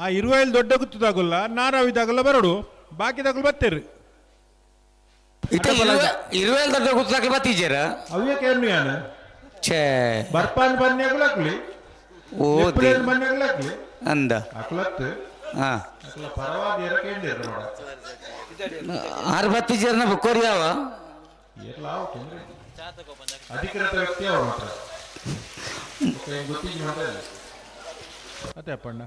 ಆ ಇರುವೈಲ್ ದೊಡ್ಡ ಗುತ್ತದಾಗಲ್ಲ ನಾರಾವಿದಾಗಲ್ಲ ಬರೋಡು ಬಾಕಿದಾಗಲು ಬತ್ತೇರಿ. ಇರುವೈಲ್ ದೊಡ್ಡ ಗುತ್ತದಾಗಲು ಬತ್ತೀಜಾರ ಅವೇ ಕೇನು ಯಾನು ಛೇ ಬರ್ಪಾನ್ ಬನ್ಯಾಗಲಾಕ್ಲಿ ಓ ಬನ್ಯಾಗಲಾಕ್ಲಿ ಅಂದ ಅಕ್ಲತ್ತು ಹಾ ಅಕ್ಲ ಪರವಾದ ಎರಕೇಂದಿರ ನೋಡ ಆರು ಬತ್ತೀಜಾರನ ಬುಕ್ಕೋರಿ ಯಾವ ಏರ್ಲ ಆವು ತೊಂದ್ರೆ ಅಧಿಕೃತ ವ್ಯಕ್ತಿ ಅವರು ಮಾತ್ರ ಗೊತ್ತಿದ್ದು ಮಾತ್ರ ಅದೇ ಅಪ್ಪಣ್ಣ.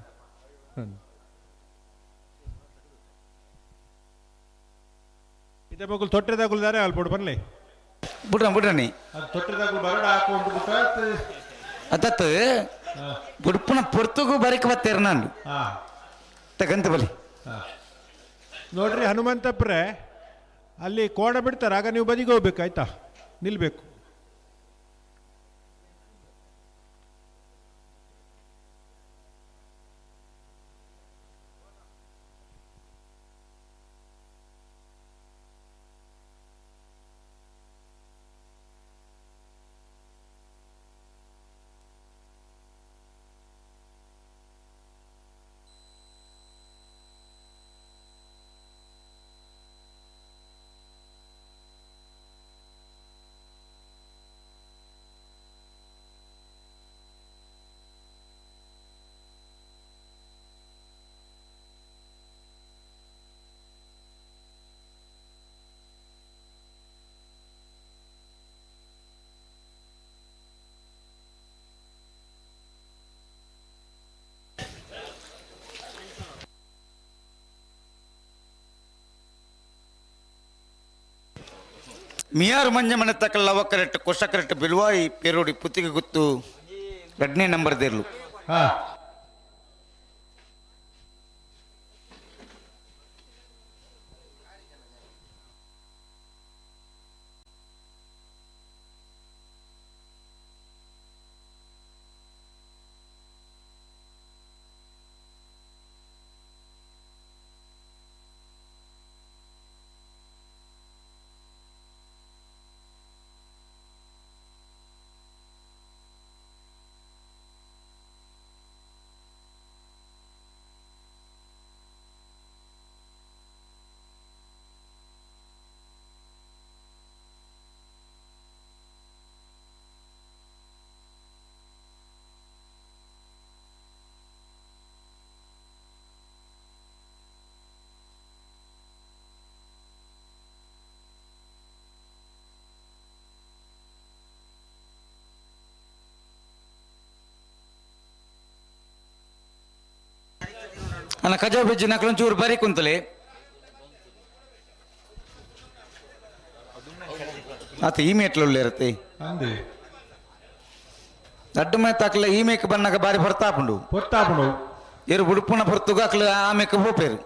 ಇದೇ ಮಗುಲು ತೊಟ್ಟೆದಾಗುಲ್ದಾರೆ ಅಲ್ಪೋಡು ಬನ್ನಿ ಬುಡ್ರ ಬುಡ್ರನಿ ಅದು ತೊಟ್ಟೆದಾಗುಲು ಬರಡ ಹಾಕೊಂಡು ಬಿಟ್ಟ ಅದತ್ತು ಬುಡ್ಪುನ ಪೊರ್ತುಗು ಬರಿಕ ಬತ್ತೇರ ನಾನು ತಗಂತ ಬಲಿ. ನೋಡ್ರಿ ಹನುಮಂತಪ್ರೆ ಅಲ್ಲಿ ಕೋಣ ಬಿಡ್ತಾರೆ, ಆಗ ನೀವು ಬದಿಗೆ ಹೋಗ್ಬೇಕು ಆಯ್ತಾ, ನಿಲ್ಬೇಕು. ಮಿಯಾರು ಮಂಜ ಮನೆ ತಕ್ಕಲ್ಲ ಅವಕ್ಕರೆಟ್ಟು ಕೊಸಕರೆಟ್ಟು ಬಿಲ್ವಾಯಿ ಪೇರೋಡಿ ಪುತ್ತಿಗೆ ಗುತ್ತು ಎರಡನೇ ನಂಬರ್ ದೇರ್ಲು. ಅನ್ನ ಕಜಾವ್ ಬೆಜ್ಜಿ ನಕಲೊಂಚೂರು ಬರಿ ಕುಂತಲೆ ಆತ ಈ ಮೇಟ್ಲು ಇರತ್ತೆ ಅಂದೆ ದಡ್ಡ ಮೇ ತಾಕಲ ಈ ಮೇಕ್ ಬನ್ನಾಗ ಬಾರಿ ಹೊರ್ತಾಪುಂಡು ಹೊರ್ತಾಪುಂಡು. ಎರು ಬುಡುಪುನ ಪೊರ್ತುಗು ಅಕ್ಲು ಆಮೆಕ್ ಪೋಪೇರು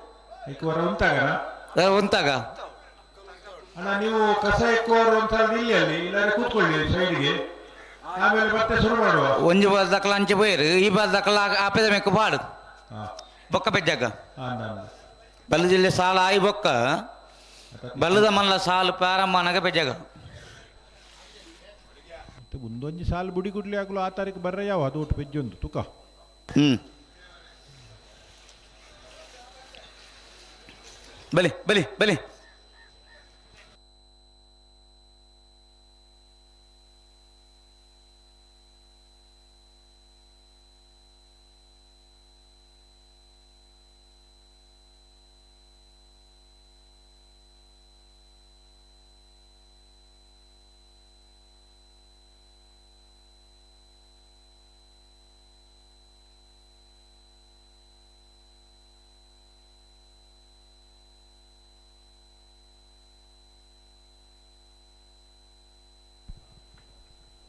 ಉಂತಾಗ ಉಂತಾಗ ಅಣ್ಣ ನೀವು ಕಸ ಎಕ್ಕುವರು ಒಂದ್ಸಲ ನಿಲ್ಲಿ ಅಲ್ಲಿ, ಇಲ್ಲಾಂದ್ರೆ ಕೂತ್ಕೊಳ್ಳಿ ಸೈಡ್ಗೆ, ಆಮೇಲೆ ಮತ್ತೆ ಶುರು ಮಾಡುವ. ಒಂಜಿ ಬಾಲ್ ದಕ್ಕಲ ಅಂಚೆ ಪೋಯರು ಈ ಬಾಲ್ ದಕ್ಕಲ ಆಪೆದ ಮೇಕ್ ಪಾಡು ಬೊಕ್ಕ ಬೆಜ್ಜಾಗ ಬಲ್ಲ ಜಿಲ್ಲೆ ಸಾಲ ಆಯಿ ಬೊಕ್ಕ ಬಲ್ಲದ ಮಲ್ಲ ಸಾಲು ಪ್ರಾರಂಭ ಬೆಜ್ಜಾಗ ಒಂದೊಂಜಿ ಸಾಲು ಬುಡಿ ಗುಡ್ಲಿ ಆಗಲು ಆ ತಾರೀಕು ಬರ್ರೆ ಯಾವ ಅದು ಒಟ್ಟು ಬೆಜ್ಜೊಂದು ತುಕ. ಬಲಿ ಬಲಿ ಬಲಿ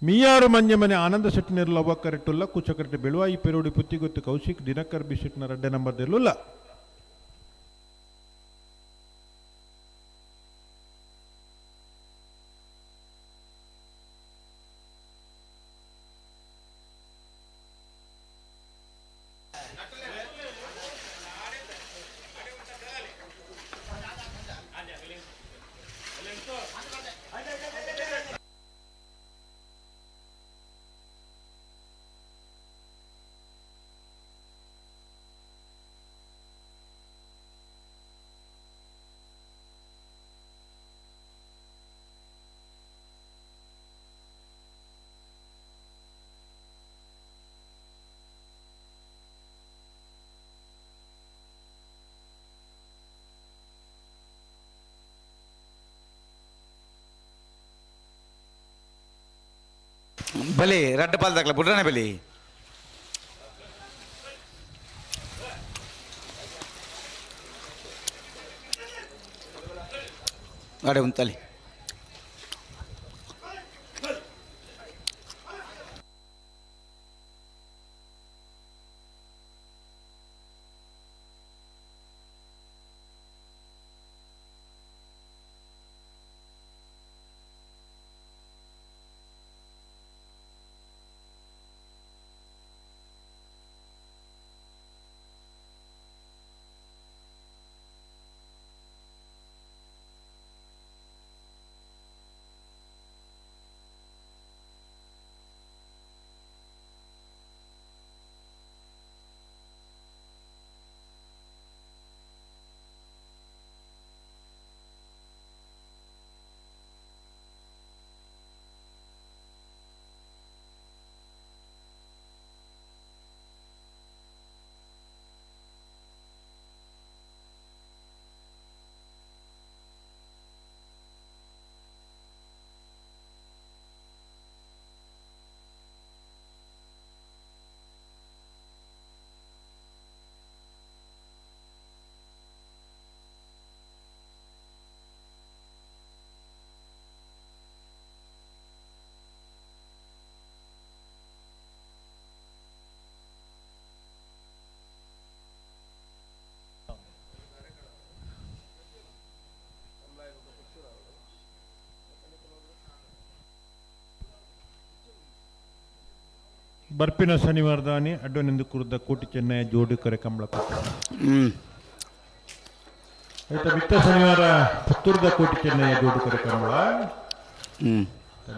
ಮೀಯಾರು ಮಂಜಮನೆ ಆನಂದ ಸೆಟ್ಟಿನಿರ್ಲ ಒಬ್ಬ ಕುಚಕರೆಟ್ಟು ಬೆಳುವಾಯಿ ಪೆರೋಡಿ ಪುತ್ತಿಗೊತ್ತು ಕೌಶಿಕ್ ದಿನಕರ್ ಬಿ ಶೆಟ್ಟಿನ ರಡ್ಡೆ ನಂಬರ್ ದೆಲ್ಲುಲ್ಲ. ಬಲಿ ರಡ್ಡ ಪಾಲ್ದಾಕ್ಲ ಬುಡ್ರನೆ ಬಲಿ ಅಡೆ ಉಂತಲಿ ಬರ್ಪಿನ ಶನಿವಾರದಾನಿ ಅಡ್ಡನೆಂದು ಕುರುದ ಕೋಟಿ ಚೆನ್ನೈ ಜೋಡಿ ಕರೆ ಕಂಬಳ. ಆಯ್ತಾ, ಮಿತ್ತ ಶನಿವಾರ ಪುತ್ತೂರದ ಕೋಟಿ ಚೆನ್ನಯ್ಯ ಜೋಡಿ ಕರೆ ಕಂಬಳ.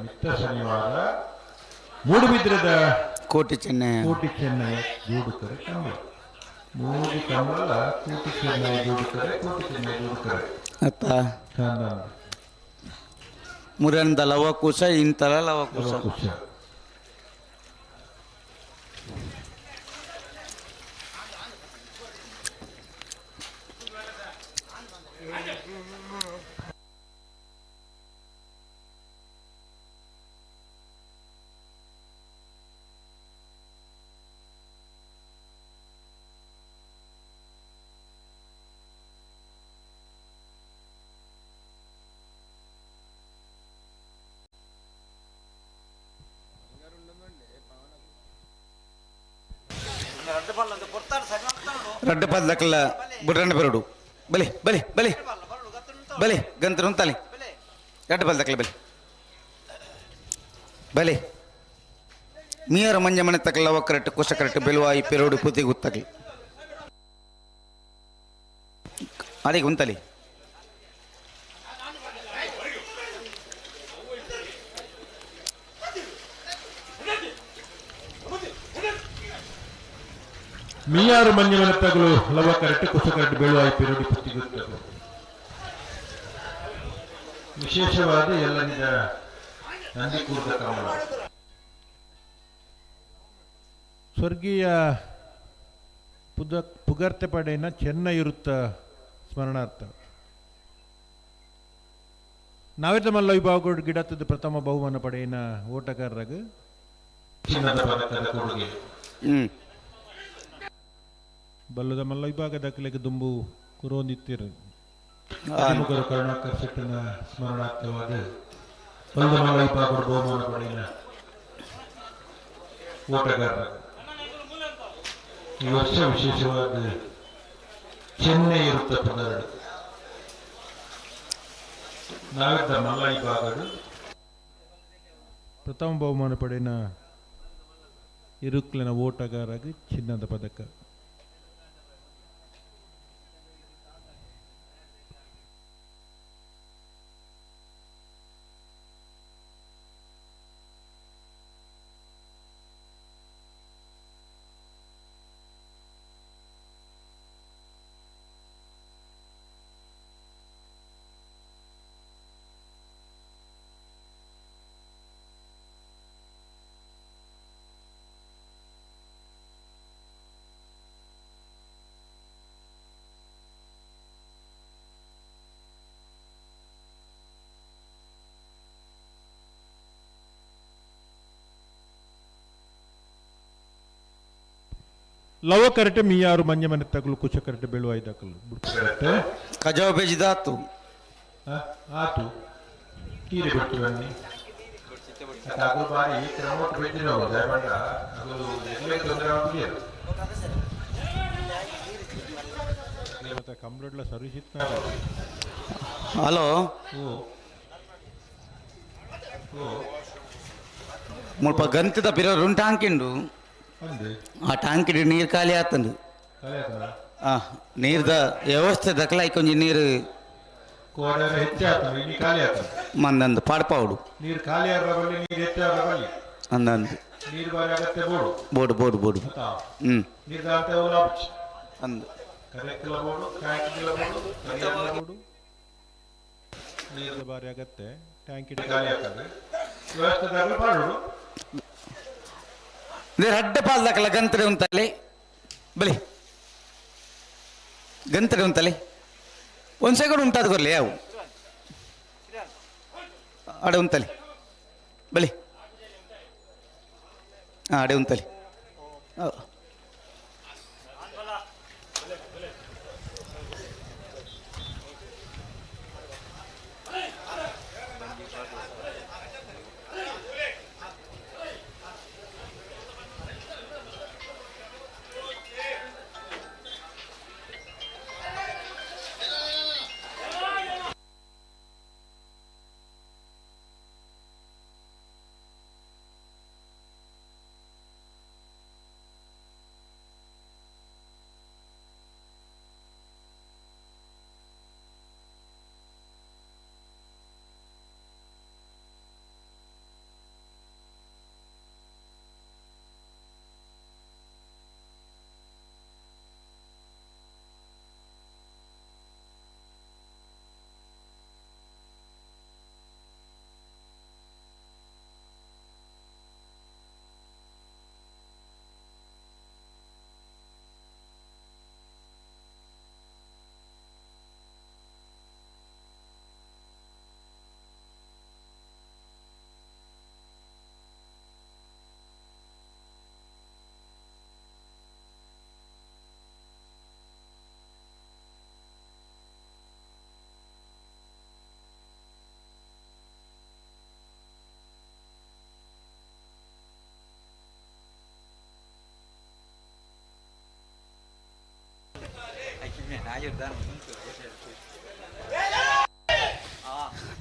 ಮಿತ್ತ ಶನಿವಾರ ಮೂಡುಬಿದ್ರದ ಕೋಟಿ ಚೆನ್ನಯ್ಯ ಕೋಟಿ ಚೆನ್ನಯ್ಯ ಜೋಡು ಕರೆ ಕಂಬಳ. ಮೂರು ಕಂಬಳ ಕೋಟಿ ಚೆನ್ನಯ್ಯ ಜೋಡು ಕರೆ, ಕೋಟಿ ಚೆನ್ನಯ್ಯ ಜೋಡು ಕರೆ. ಅತ್ತ ಮುರಂದ ಲವಕುಶ ಇಂತಲ ಲವಕುಶ. ರಡ್ಡ ಪಾದಕಲ್ಲ ಬುಡ್ರಣ್ಣ ಬರೋಡು ಬಲೆ ಬಲೆ ಬಲೆ ಬಲೆ ಗಂತ್ರ ಉಂತಾಲಿ ರಡ್ಡ ಪಾದಕಲ್ಲ ಬಲೆ ಬಲೆ ಮೀಯರ ಮಂಜ ಮನೆ ತಕಲ ಒಕ್ಕರಟ್ಟು ಕುಶಕರಟ್ಟು ಬೆಲುವಾಯಿ ಪೆರೋಡು ಪುತಿ ಗುತ್ತಕಲಿ ಅಡಿಗೆ ಉಂತಲಿ ಮೀಯಾರು ಮಂಜ ಮನೆ ತಗಲು ಲವ ಕರೆಕ್ಟ್ ಕುಸ ಕರೆಕ್ಟ್ ಬೆಳುವಾಯಿ ಪೆರೋಡಿ ಪುತಿ ಗುತ್ತಕಲು ವಿಶೇಷವಾದ ಎಲ್ಲನಿದ ನಂದಿಕೂರ್ದ ಕಂಬಳ. ಸ್ವರ್ಗೀಯ ಪುಗರ್ತೆ ಪಡೆಯನ ಚೆನ್ನ ಇರುತ್ತ ಸ್ಮರಣಾರ್ಥ ನಾವೇತ ಮಲ್ಲ ವಿಭಾಗ ಗಿಡತ್ತದ ಪ್ರಥಮ ಬಹುಮಾನ ಪಡೆಯನ ಓಟಗಾರರಾಗ ಚಿನ್ನದ ಪದಕದ ಕೊಡುಗೆ. ಬಲ್ಲದ ಮಲ್ಲ ವಿಭಾಗ ದಾಖಲೆಗೆ ದುಂಬು ಕುರೋಂದಿತ್ತಿರು ಅದಿಮುಖರು ಕರುಣಾಕರ್ ಶೆಟ್ಟನ ಸ್ಮರಣಾರ್ಥವಾದ ಬಲ್ಲದ ಮಲ್ಲ ವಿಭಾಗ ಬಹುಮಾನ ಪಡೆಯನ ಓಟಗಾರರಾಗ ಈ ವರ್ಷ ವಿಶೇಷವಾದ ಚೆನ್ನೈ ಇರುತ್ತ ಪದಗಳು ನಾವಿದ್ದ ಮಲ್ಲ ವಿಭಾಗಗಳು ಪ್ರಥಮ ಬಹುಮಾನ ಪಡೆಯನ ಇರುಕ್ಲಿನ ಓಟಗಾರಗೆ ಚಿನ್ನದ ಪದಕ. ಲವ ಕರೆಟೆ ಮೀಯಾರು ಮಂಜ ಮನೆ ತಗಲು ಕುಚ ಕರೆಟೆ ಬೆಳುವಾಯಿ ದಕಲು ಕರೆಟೆ ಕಜಾವ್ ಬೇಜಿದಾತು ಆತು ತೀರೆ ಬಿಟ್ಟು ಬನ್ನಿ ಅದು ಬಾರಿ ಕ್ರಮಕ್ಕೆ ಬಿದ್ದಿರೋ ದಯಮಾಡ ಅದು ಎಲ್ಲೇ ತೊಂದರೆ ಆಗುದಿಲ್ಲ ಮತ್ತೆ ಕಂಪ್ಯೂಟರ್ ಸರ್ವಿಸ್ ಇತ್ತು. ಹಲೋ ಮುಲ್ಪ ಗಂತದ ಪಿರೋರು ಟ್ಯಾಂಕಿಂಡು ಆ ಟ್ಯಾಂಕಿಡ್ ನೀರು ಖಾಲಿ ಆತಂದು ಆ ನೀರ್ದ ವ್ಯವಸ್ಥೆ ದಕ್ಕಲಾಯ್ಕೊಂಜಿ ನೀರು ಮಂದಂದು ಪಾಡ್ಪಾవుಡು ನೀರು ಖಾಲಿ ಆರ ಬಲ್ಲಿ ನೀರು ಹೆಚ್ಚಾರ ಬಲ್ಲಿ ಅಂದಂದು ನೀರು ಬಾರಿ ಅಗತ್ಯ ಬೋಡು ಬೋಡು ಬೋಡು ಬೋಡು ಹ್ಞೂ ನೀರು ದಾಂತೆ ಅಂದು ಕರೆಕ್ಟ್ ಬೋಡು ಟ್ಯಾಂಕ್ ಬೋಡು ಬೋಡು ನೀರು ಬಾರಿ ಅಗತ್ಯ ಟ್ಯಾಂಕ್ ಖಾಲಿ ಆಗ್ತದೆ ವ್ಯವಸ್ಥೆ ಪಾಡು ರಡ್ಡ ಪಾಲ್ದಕಲ ಗಂತ್ರೆ ಉಂತಲೆ ಬಲಿ ಗಂತ್ರೆ ಉಂತಲೆ ಒಂದು ಸೆಕೆಂಡ್ ಉಂಟಾದ ಕೊರ್ಲಿ ಯಾವು ಅಡೆ ಉಂತಲೆ ಬಲಿ ಹಾಂ ಅಡೆ ಉಂತಲೆ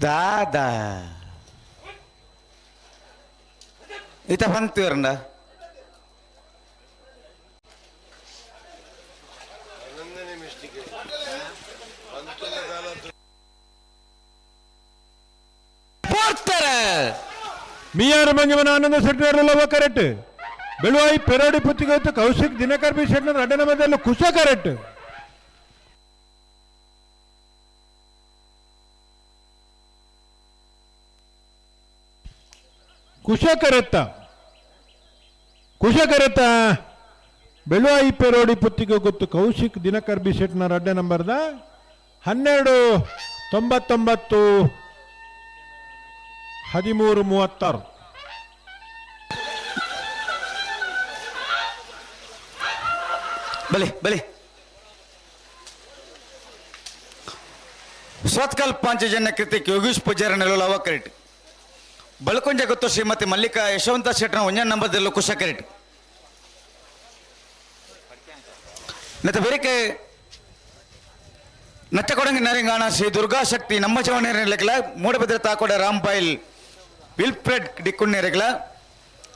ದಾದಾ ಇತ ಬಂತೀರಂಡ ಮಿಯಾರ ಮಂಜಮನ ಆನಂದ ಶೆಟ್ಟರ್ ಕರೆಕ್ಟ್ ಬೆಳುವಾಯಿ ಪೆರೋಡಿ ಪುತ್ತಿಗೆ ಕೌಶಿಕ್ ದಿನಕರ್ ಬಿ ಶೆಟ್ಟರ್ ಅಡ್ಡನ ಮಧ್ಯದಲ್ಲಿ ಕುಶ ಕರೆಕ್ಟ್ ಕುಶ ಕರೆತ್ತ ಕುಶ ಕರೆತ್ತ ಬೆಳುವಾಯಿ ಪೆರೋಡಿ ಪುತ್ತಿಗೆ ಗೊತ್ತು ಕೌಶಿಕ್ ದಿನಕರ್ ಬಿ ಶೆಟ್ನರ್ ಅಡ್ಡೆ ನಂಬರ್ದ 12 99 13 36. ಬಲೆ ಬಲೆ ಸತ್ಕಲ್ ಪಾಂಚಜನ್ಯ ಕೃತಿಕ್ ಯೋಗೀಶ್ ಪೂಜಾರ ನೆಲವ ಕರೆಟ್ ಬಳ್ಕೊಂಜ ಗೊತ್ತು ಶ್ರೀಮತಿ ಮಲ್ಲಿಕಾ ಯಶವಂತ ಶೆಟ್ಟನ ಒಂಜ ನಂಬರ್ದಲ್ಲೂ ಕುಶ ಕರೆಟ್ ನತ್ತ ಬೇರೆಕೆ ನಚ್ಚಕೊಡಂಗಿ ನರಿಂಗಾಣ ಶ್ರೀ ದುರ್ಗಾಶಕ್ತಿ ನಮ್ಮ ಚವಣೆರಲೆಗ್ಲ ಮೂಡಬಿದ್ರೆ ತಾಕೋಡ ರಾಂಪಾಯಿಲ್ ವಿಲ್ಫ್ರೆಡ್ ಡಿಕ್ಕುಣ್ಣೆರೆಗ್ಲ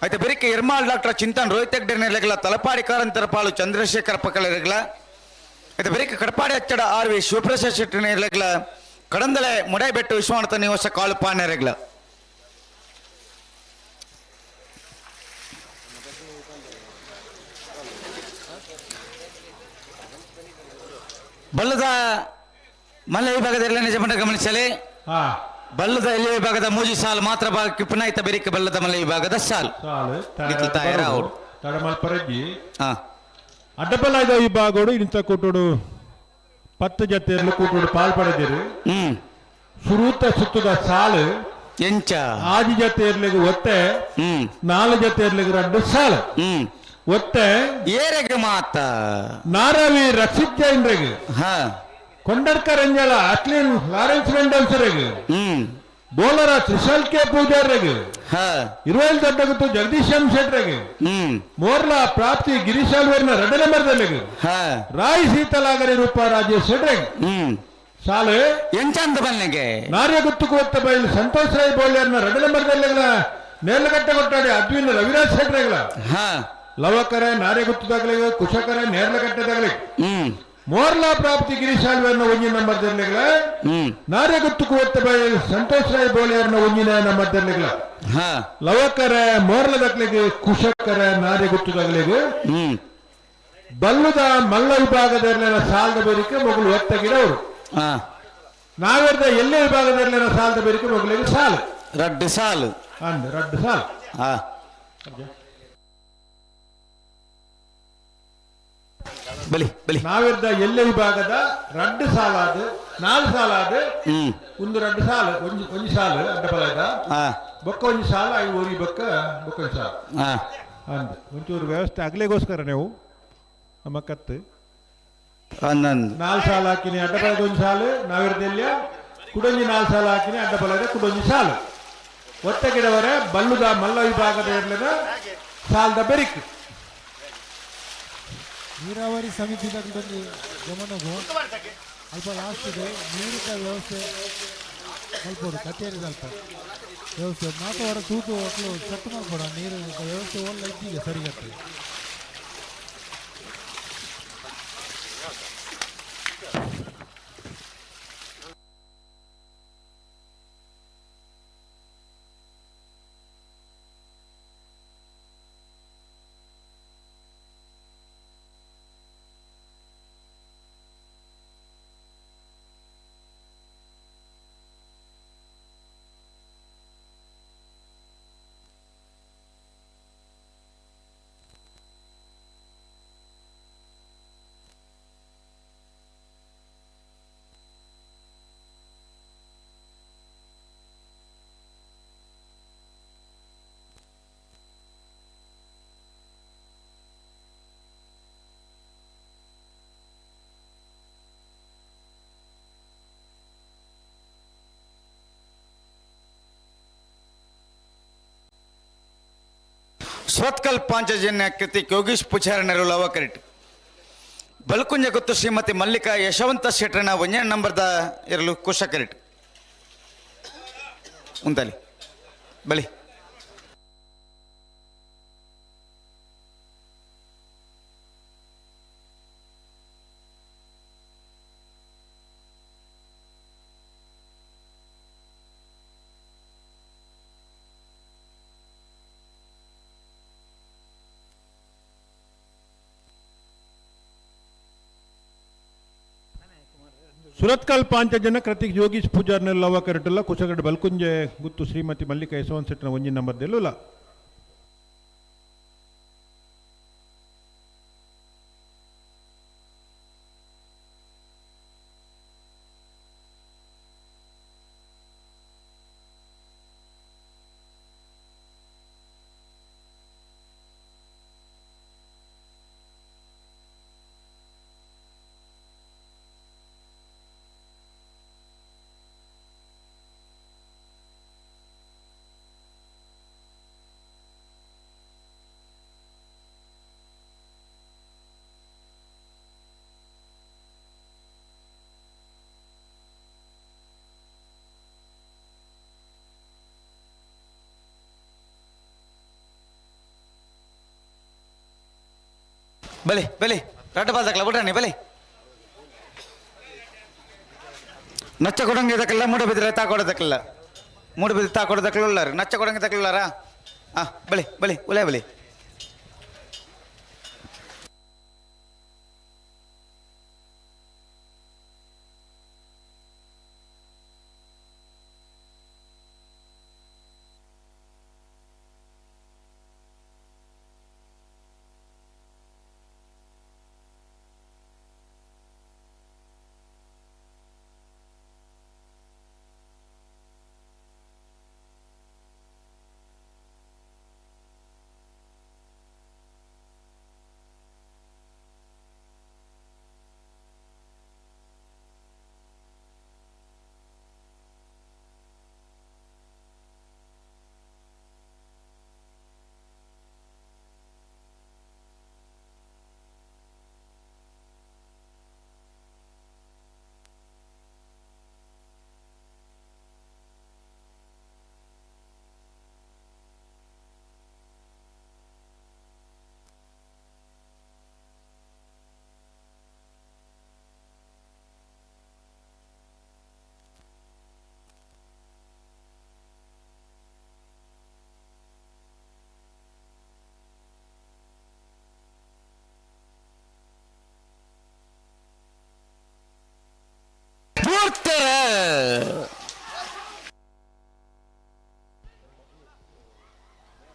అయితే ಬೆರಿಕೆ ಎರ್ಮಾಲ್ ಡಾಕ್ಟರ್ ಚಿಂತನ್ ರೋಹಿತ್ ಹೆಗ್ಡೆ ತಲಪಾಡಿ ಕಾರಂತರ ಪಾಲು ಚಂದ್ರಶೇಖರ್ ಪಕ್ಕಲೆರೆಗ್ಲ అయితే ಬೆರಿಕೆ ಕಡಪಾಡಿ ಅಚ್ಚಡ ಆರ್ ವಿ ಶಿವಪ್ರಸಾದ್ ಶೆಟ್ಟಿನೆರೆಗ್ಲ ಕಡಂದಲೆ ಮುಡೈಬೆಟ್ಟು ವಿಶ್ವನಾಥ ನಿವಾಸ ಕಾಳು ಪಾನೆರೆಗ್ಲ. ಬಲ್ಲದ ಮಲ್ಲ ವಿಭಾಗದಲ್ಲಿ ನಿಜಮಂಡ ಗಮನಿಸಲಿ. ಬಲ್ಲದ ಎಲ್ಲಿ ವಿಭಾಗದ ಮೂಜಿ ಸಾಲು ಮಾತ್ರ ಬಾಕಿ ಪುನಾಯಿತ ಬೆರಿಕೆ ಬಲ್ಲದ ಮಲ್ಲ ವಿಭಾಗದ ಸಾಲು ಅಡ್ಡಬಲಾಯ್ದ ವಿಭಾಗೋಡು ಇಂಥ ಕೂಟೋಡು 10 ಜತೆಯಲ್ಲಿ ಕೂಟೋಡು ಪಾಲ್ ಪಡೆದಿರು. ಸುರೂತ ಸುತ್ತದ ಸಾಲು ಎಂಚ ಆದಿ ಜತೆಯರ್ಲಿಗೆ ಒತ್ತೆ 4 ಜತೆಯರ್ಲಿಗೆ 2 ಸಾಲು ಒತ್ತೆ ಏರೆಗೆ ಮಾತ ನಾರವಿ ರಕ್ಷಿತ್ ಜೈನ್ರಿಗೆ ಕೊಂಡರ್ಕರ್ ಅಂಜಲ ಅಟ್ಲಿನ್ ಲಾರೆನ್ಸ್ ಮೆಂಡಲ್ಸರಿಗೆ ಬೋಲರ ತ್ರಿಶಾಲ್ ಕೆ ಪೂಜಾರ್ರಿಗೆ ಇರುವಲ್ ದೊಡ್ಡಗುತ್ತು ಜಗದೀಶ್ ಎಂ ಶೆಟ್ರಿಗೆ ಮೋರ್ಲಾ ಪ್ರಾಪ್ತಿ ಗಿರೀಶ್ ಆಲ್ವೇರ್ನ 2 ನಂಬರ್ದಲ್ಲಿಗೆ ರಾಯ್ ಸೀತಲಾಗರಿ ರೂಪ ರಾಜೇಶ್ ಶೆಟ್ರಿಗೆ ಸಾಲು ಎಂಚಂದ ಬನ್ನಿಗೆ ನಾರ್ಯ ಗುತ್ತು ಕೊತ್ತ ಬೈಲ್ ಸಂತೋಷ್ ರಾಯ್ ಬೋಲ್ಯರ್ನ 2 ನಂಬರ್ದಲ್ಲಿಗಳ ನೇರ್ಲಗಟ್ಟೆ ಕೊಟ್ಟಾಡಿ ಅದ್ವಿನ್ ರವಿರಾಜ್ ಶೆಟ್ರಿಗಳ ಲವಕರೆ ನಾರ್ಯ ಗುತ್ತದಾಗಲಿಗೆ ಕುಶಕರೆ ನೇರ್ಲಗಟ್ಟೆದಾಗಲಿ ಮೋರ್ಲಾ ಪ್ರಾಪ್ತಿ ಗಿರೀಶ್ ಆಲ್ವೇರ್ನ 1 ನಂಬರ್ದಲ್ಲಿಗಳ ನಾರ್ಯ ಗುತ್ತು ಕೊತ್ತ ಬೈಲ್ ಸಂತೋಷ್ ರಾಯ್ ಬೋಲಿಯರ್ನ 1 ನಂಬರ್ದಲ್ಲಿಗಳ ಲವಕರೆ ಮೋರ್ಲದಕ್ಲಿಗೆ ಕುಶಕರೆ ನಾರ್ಯ ಗುತ್ತದಾಗಲಿಗೆ ಬಲ್ಲುದ ಮಲ್ಲ ವಿಭಾಗದಲ್ಲಿನ ಸಾಲದ ಬೇರಿಕೆ ಮೊಗಲು ಒತ್ತಗಿಡವರು ನಾವೆರ್ದ ಎಲ್ಲೇ ವಿಭಾಗದಲ್ಲಿನ ಸಾಲದ ಬೇರಿಕೆ ಮೊಗಲಿಗೆ ಸಾಲು ರಡ್ಡು ಸಾಲು ಅಂದ್ ರಡ್ಡು ಸಾಲು. ಬಲಿ ಬಲಿ ನಾವೆರ್ದ ಎಲ್ಲೇ ವಿಭಾಗದ 2 ಸಾಲಾದ 4 ಸಾಲಾದ ಒಂದು 2 ಸಾಲು ಒಂದು ಸಾಲು ಅಡ್ಡಬಲದ ಬೊಕ್ಕ ಒಂದು ಸಾಲು ಐದು ಊರಿ ಬೊಕ್ಕ ಬೊಕ್ಕ ಒಂದು ಸಾಲು ಅಂದ್ ಒಂಚೂರು ವ್ಯವಸ್ಥೆ ಆಗ್ಲಿಗೋಸ್ಕರ ನೀವು ನಮ್ಮ ಕತ್ತು 4 ಸಾಲು ಹಾಕಿನಿ ಅಡ್ಡಬಲದ ಒಂದು ಸಾಲು ನಾವಿರ್ದೆಲ್ಲ ಕುಡೊಂಜಿ 4 ಸಾಲು ಹಾಕಿನಿ ಅಡ್ಡಬಲದ ಕುಡೊಂಜಿ ಸಾಲು ಒತ್ತ ಗಿಡವರೆ ಬಲ್ಲುದ ಮಲ್ಲ ವಿಭಾಗದ ಇರ್ಲದ ಸಾಲದ ಬೆರಿಕ್ ನೀರಾವರಿ ಸಮಿತಿದ ಗಮನಗೂ ಅಲ್ಪ ಲಾಸ್ಟ್ ಇದೆ ನೀರಿನ ವ್ಯವಸ್ಥೆ ಮಲ್ಪೋಡು ಕಚೇರಿ ಅಲ್ಪ ವ್ಯವಸ್ಥೆ ಮಾತವರ ತೂತು ಮಕ್ಕಳು ಸೆಟ್ ಮಾಡ್ಕೊಡ ನೀರು ವ್ಯವಸ್ಥೆ ಒಳ್ಳೆ ಇದ್ದೀಗ ಸರಿಗತ್ತೆ. ಸ್ವತ್ಕಲ್ ಪಾಂಚಜನ್ಯ ಕೃತಿ ಯೋಗೀಶ್ ಪುಚಾರ ನೆರವು ಲವ ಕರೆಟ್ ಬಲ್ಕುಂಜ ಗೊತ್ತು ಶ್ರೀಮತಿ ಮಲ್ಲಿಕಾ ಯಶವಂತ ಶೆಟ್ಟರನ ಒಂಜನೇ ನಂಬರ್ದ ಇರಲು ಕುಶಕರಿಟ್ ಉಂತಲಿ ಬಲಿ. ಸುರತ್ಕಲ್ ಪಾಂಚಜನ ಕೃತಿಕ್ ಯೋಗೀಶ್ ಪೂಜಾರ್ನ ಲವ ಕರೆಟಲ್ಲ ಕುಶಗಡ್ ಬಲ್ಕುಂಜೆ ಗುತ್ತು ಶ್ರೀಮತಿ ಮಲ್ಲಿಕಾ ಯಶವಂತ ಶೆಟ್ಟನ ಒಂಜಿ ನಂಬರ್ ದೆಲ್ಲುಲ. ಬಲೆ ಬಲೆ ರಡ್ಡ ಬಾಲ್ದಕ್ಲ ಬಿಡ್ರಾಣಿ ಬಲೆ. ನಚ್ಚ ಕೊಡಂಗೆ ಇದಕ್ಕೆಲ್ಲ ಮೂಡಬಿದ್ರೆ ತಾಕೊಡೋದಕ್ಕಿಲ್ಲ, ಮೂಡಬಿದ್ರೆ ತಾಕೊಡೋದಕ್ಕಿಲ್ಲ ಉಳ್ಳಾರ ನಚ್ಚ ಕೊಡಂಗೆ ತಕ್ಲಾರ. ಹಾಂ ಬಲೆ ಬಲೆ ಉಲೆ ಬಲೆ.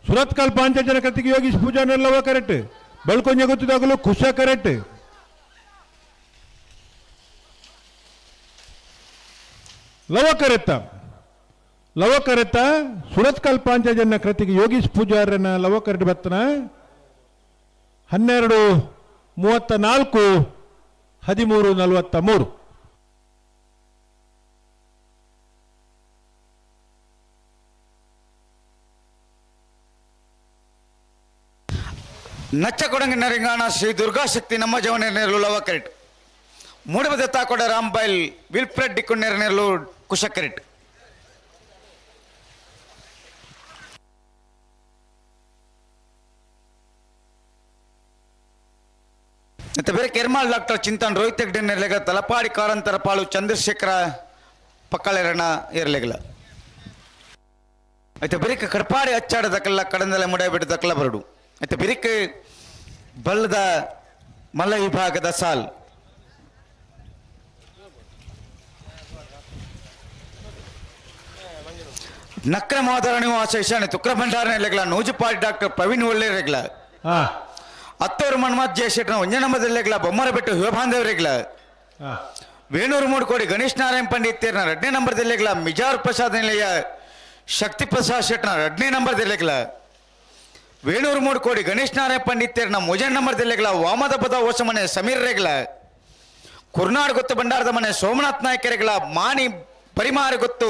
ಸುರತ್ಕಲ್ ಪಾಂಚಜನ ಕೃತಿಗೆ ಯೋಗೀಶ್ ಪೂಜಾರ್ನೆಲ್ಲವ ಕರೆಕ್ಟ್, ಬಳ್ಕೊಂಜೆ ಗೊತ್ತಿದಾಗಲೂ ಕುಶ ಕರೆಕ್ಟ್. ಲವ ಕರೆತ್ತ ಲವ ಕರೆತ್ತ ಸುರತ್ಕಲ್ ಪಾಂಚಜನ ಕೃತಿಗೆ ಯೋಗೀಶ್ ಪೂಜಾರನ ಲವ ಕರೆಕ್ಟ್ ಬತ್ತನ 12:34 13:43. ನಚ್ಚ ಕೊಡಂಗಿನ ರಿಂಗಾಣ ಶ್ರೀ ದುರ್ಗಾಶಕ್ತಿ ನಮ್ಮ ಜವನ ಲವ ಕರೆಟ್, ಮೂಡಬದ ತಾಕೊಡ ರಾಂಬೈಲ್ ವಿಲ್ಫ್ರೆಡ್ ಡಿಕ್ಕುಣ್ಣೆರನೆರಲು ಕುಶ ಕರೆಟ್. ಮತ್ತೆ ಬೇರೆ ಕೆರ್ಮಾಲ್ ಡಾಕ್ಟರ್ ಚಿಂತನ್ ರೋಹಿತ್ ಹೆಗ್ಡೆ ನೆರಲೆಗ ತಲಪಾಡಿ ಕಾರಂತರ ಪಾಳು ಚಂದ್ರಶೇಖರ ಪಕ್ಕಳೆರಣ ಇರಲೆಗಲ. అయితే ಬಿರಿಕ ಕಡಪಾಡಿ ಅಚ್ಚಾಡದಕ್ಕೆಲ್ಲ ಕಡಂದಲೆ ಮುಡಬಿಟ್ಟದಕ್ಕೆಲ್ಲ ಬರಡು. అయితే ಬಿರಿಕ ಬಲ್ಲದ ಮಲ್ಲ ವಿಭಾಗದ ಸಾಲ್. ನಕ್ರ ಮಾದರ ನಿವಾಸ ಈಶಾನ್ಯ ತುಕ್ರ ಭಂಡಾರ ನೆಲೆಗಳ ನೂಜುಪಾಡಿ ಡಾಕ್ಟರ್ ಪ್ರವೀಣ್ ಒಳ್ಳೆರೆಗ್ಲ ಅತ್ತೂರು ಮನ್ಮತ್ ಜಯಶೆಟ್ಟನ ಒಂಜನಮದಲ್ಲೆಗ್ಲ ಬೊಮ್ಮರಬೆಟ್ಟು ಶಿವಬಾಂಧವರೆಗ್ಲ ವೇಣೂರು ಮೂಡುಕೋಡಿ ಗಣೇಶ್ ನಾರಾಯಣ ಪಂಡಿತೇರ್ನ ಎರಡನೇ ನಂಬರ್ದಲ್ಲೆಗ್ಲ ಮಿಜಾರ್ ಪ್ರಸಾದ್ ನಿಲಯ ಶಕ್ತಿ ಪ್ರಸಾದ್ ಶೆಟ್ಟನ ಎರಡನೇ ನಂಬರ್ದಲ್ಲೆಗ್ಲ ವೇಣೂರು ಮೂಡುಕೋಡಿ ಗಣೇಶ್ ನಾರಾಯಣ ಪಂಡಿತೇರ್ನ ಮೂಜನೇ ನಂಬರ್ದಲ್ಲೆಗ್ಲ ವಾಮದ ಪದ ಹೊಸಮನೆ ಸಮೀರ್ ರೆಗ್ಲ ಕುರ್ನಾಡ್ ಗೊತ್ತು ಭಂಡಾರದ ಮನೆ ಸೋಮನಾಥ್ ನಾಯಕರೆಗ್ಲ ಮಾಣಿ ಪರಿಮಾರ ಗೊತ್ತು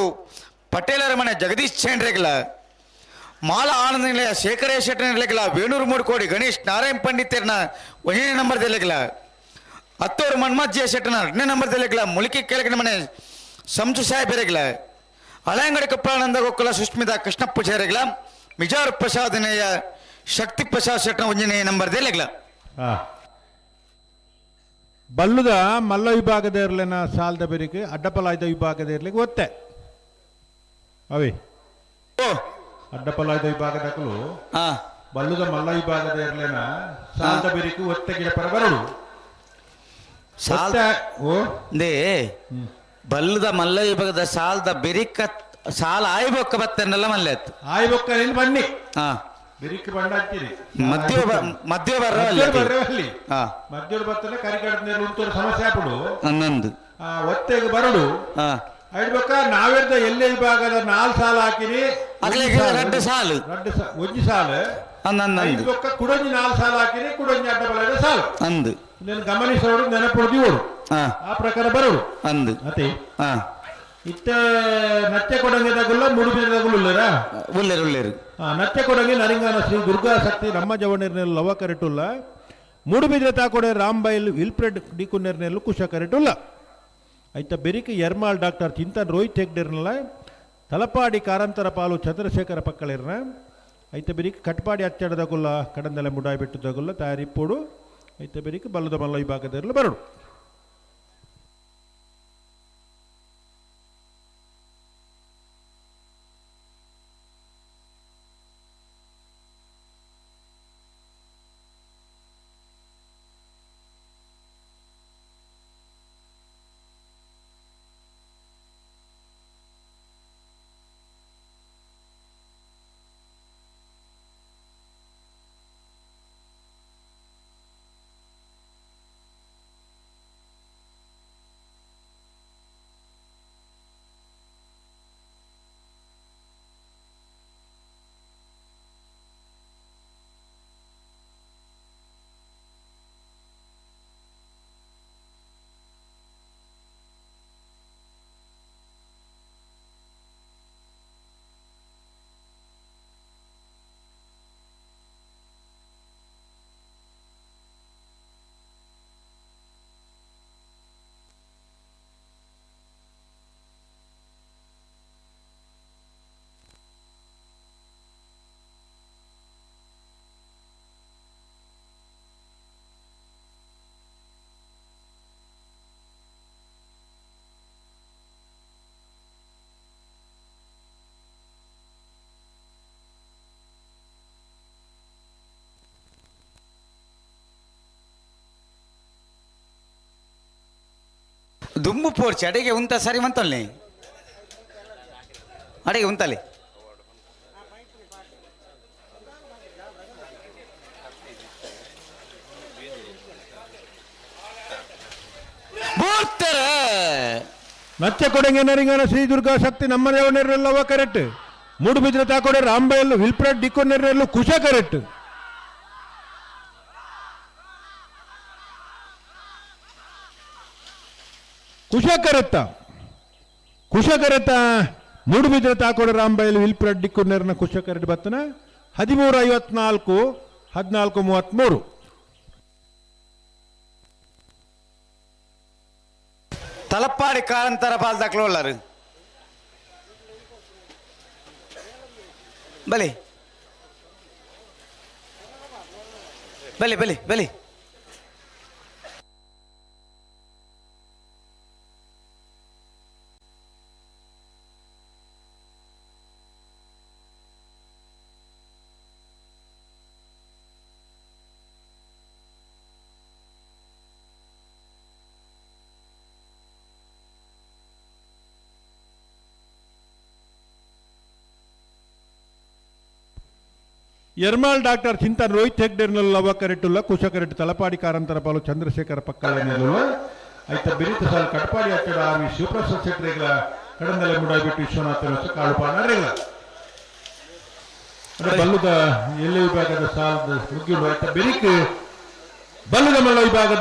ಪಟೇಲರ ಮನೆ ಜಗದೀಶ್ ಚೇಂಡ್ರೆಗ್ಲ ಮಾಲ ಆನಂದ ನಿಲಯ ಶೇಖರ ಶೆಟ್ಟನ ನಿಲಯಗಳ ವೇಣೂರು ಮೂಡುಕೋಡಿ ಗಣೇಶ್ ನಾರಾಯಣ ಪಂಡಿತರ್ನ ಒಂದನೇ ನಂಬರ್ದಲ್ಲೆಗ್ಲ Attur Manmath J ಶೆಟ್ಟನ ಎರಡನೇ ನಂಬರ್ ದೆಲೆಗ್ಲ ಮುಲಿಕಿ ಕೆಳಗಿನ ಮನೆ ಸಂಜು ಸಾಹೇಬೆರೆಗ್ಲ ಹಳೆಯಂಗಡಿ ಕಪ್ಪಾನಂದ ಗೋಕುಲ ಸುಷ್ಮಿತಾ ಕೃಷ್ಣಪ್ಪ ಪೂಜಾರಿಗಳ ಮಿಜಾರ್ ಪ್ರಸಾದನೆಯ ಶಕ್ತಿ ಪ್ರಸಾದ್ ಶೆಟ್ಟನ ಒಂಜನೇ ನಂಬರ್ ದೆಲೆಗ್ಲ. ಬಲ್ಲುದ ಮಲ್ಲ ವಿಭಾಗದ ಇರ್ಲೆನ ಸಾಲದ ಬೆರಿಕೆ ಅಡ್ಡಪಲಾಯ್ದ ವಿಭಾಗದ ಇರ್ಲಿಕ್ಕೆ ಒತ್ತೆ ಅವಿ ಅಡ್ಡಪಲಾಯ್ದ ವಿಭಾಗದಕಲು ಬಲ್ಲುದ ಮಲ್ಲ ವಿಭಾಗದ ಇರ್ಲೆನ ಸಾಲದ ಬೆರಿಕೆ ಒತ್ತೆ ಗಿಡ ಪರ ಬರಡು. ಸಾಲ್ they ಬಲ್ಲದ ಮಲ್ಲ ವಿಭಾಗದ ಸಾಲದ ಬೆರಿಕ ಸಾಲ ಆಯ್ಬೊಕ್ಕ ಬತ್ತನ್ನೆಲ್ಲ ಮಲ್ಲೆ ಆಯ್ಬೊಕ್ಕ ಬನ್ನಿ ಬೆರಿಕ್ ಬಣ್ಣ ಹಚ್ಚಿರಿ ಮಧ್ಯ ಮಧ್ಯ ಬರ್ರವಲ್ಲಿ ಮಧ್ಯ ಬರ್ತದೆ ಕರಿಕಡದ ಉಂಟು ಸಮಸ್ಯೆ ಆಪುಡು ಹನ್ನೊಂದು ಒತ್ತೆಗೆ ಬರಡು ಐಡ್ಬೊಕ್ಕ ನಾವೆರ್ದ ಎಲ್ಲೆ ವಿಭಾಗದ 4 ಸಾಲ ಹಾಕಿರಿ ರಡ್ಡು ಸಾಲು ರಡ್ಡು ಒಂಜಿ ಸಾಲು ಹನ್ನೊಂದು ಕುಡೊಂಜಿ 4 ಸಾಲ ಹಾಕಿರಿ ಕುಡೊಂಜಿ ಅಡ್ಡ ಬಲದ ಸಾಲು ಅಂದು ನೀನು ಗಮನಿಸೋಡು ನೆನಪುಡು ಆ ಪ್ರಕಾರ ಬರೋಡು ಅಂದು ಅತಿ ಇತ್ತ ನಚ್ಚೆ ಕೊಡಂಗೆ ತಗುಲ್ಲ ಮುಡುಬಿನ ತಗುಲ್ಲರ ಉಲ್ಲೇರು ಉಲ್ಲೇರು ನಚ್ಚೆ ಕೊಡಂಗೆ ನರಿಂಗಾನ ಶ್ರೀ ದುರ್ಗಾ ಶಕ್ತಿ ನಮ್ಮ ಜವಣಿರ್ನೆಲ್ಲ ಲವ ಕರೆಟುಲ್ಲ ಮೂಡುಬಿದ್ರೆ ತಾಕೊಡೆ ರಾಂಬೈಲ್ ವಿಲ್ಫ್ರೆಡ್ ಡಿಕುನ್ನೆರ್ನೆಲ್ಲು ಕುಶ ಕರೆಟುಲ್ಲ ಐತ ಬೆರಿಕೆ ಎರ್ಮಾಲ್ ಡಾಕ್ಟರ್ ಚಿಂತನ್ ರೋಹಿತ್ ಹೆಗ್ಡೆರ್ನಲ್ಲ ತಲಪಾಡಿ ಕಾರಂತರ ಪಾಲು ಚಂದ್ರಶೇಖರ ಪಕ್ಕಳಿರ್ನ ಐತ ಬೆರಿಕೆ ಕಟ್ಪಾಡಿ ಅಚ್ಚಡದಗುಲ್ಲ ಕಡಂದಲೆ ಮುಡಾಯಿ ಬಿಟ್ಟದಗುಲ್ಲ ತಯಾರಿಪ್ಪೋಡು ಐತ ಬೆರಿಕೆ ಬಲ್ಲದ ಮಲ್ಲ ವಿಭಾಗದಿರಲು ಬರಡು. ದುಂಬು ಪೋರ್ಚಿ ಅಡಿಗೆ ಉಂತ ಸರಿ ಮಂತಲ್ಲಿ ಅಡಿಗೆ ಉಂತಲ್ಲಿ ನಚ್ಚ ಕೊಡಂಗೆ ನರಿಂಗನ ಶ್ರೀ ದುರ್ಗಾ ಶಕ್ತಿ ನಮ್ಮ ದೇವನೆರಲ್ಲವ ಕರೆಕ್ಟ್ ಮೂಡುಬಿದ್ರೆ ತಾಕೊಡೆ ರಾಂಬೈಲ್ ವಿಲ್ಪ್ರೆಡ್ ಡಿಕ್ಕೊನೆರಲ್ಲು ಕುಶ ಕರೆಕ್ಟ್ ಕುಶಕರತ್ತ ಕುಶಕರತ್ತ ಮೂಡುಬಿದ್ರೆ ತಾಕೊಡೆ ರಾಂಬೈಲ್ ವಿಲ್ಪ್ರೆಡ್ ಡಿಕ್ಕೊನೆರನ ಕುಶಕರಟ್ ಬತ್ತನ 13:54 14:33. ತಲಪ್ಪಾಡಿ ಕಾರಂತರ ಪಾಲ್ದಾಕ್ಲು ಬಲಿ ಬಲಿ ಬಲಿ ಬಲಿ ಎರ್ಮಾಲ್ ಡಾಕ್ಟರ್ ಚಿಂತನ್ ರೋಹಿತ್ ಹೆಗ್ಡೆರ್ನಲ್ಲ ಲವ ಕರೆಟುಲ್ಲ ಕುಶ ಕರೆಟ್ ತಲಪಾಡಿ ಕಾರಂತರ ಪಾಲು ಚಂದ್ರಶೇಖರ ಪಕ್ಕಳ ಐತ ಬಿರಿತ ಸಾಲ ಕಟ್ಪಾಡಿ ಅಚ್ಚಡ ಆರ್ ವಿ ಶಿವಪ್ರಸಾದ್ ಶೆಟ್ಟರೆಗಳ ಕಡಂದಲೆ ಮುಡಾಬಿಟ್ಟು ವಿಶ್ವನಾಥ ಕಾಳುಪಾಣ ರೇಗಳ ಬಲ್ಲುದ ಎಲ್ಲೆ ವಿಭಾಗದ ಸಾಲದ ಮುಗಿಯುವ ಐತ ಬೆರಿಕ್ ಬಲ್ಲುದ ಮಲ್ಲ ವಿಭಾಗದ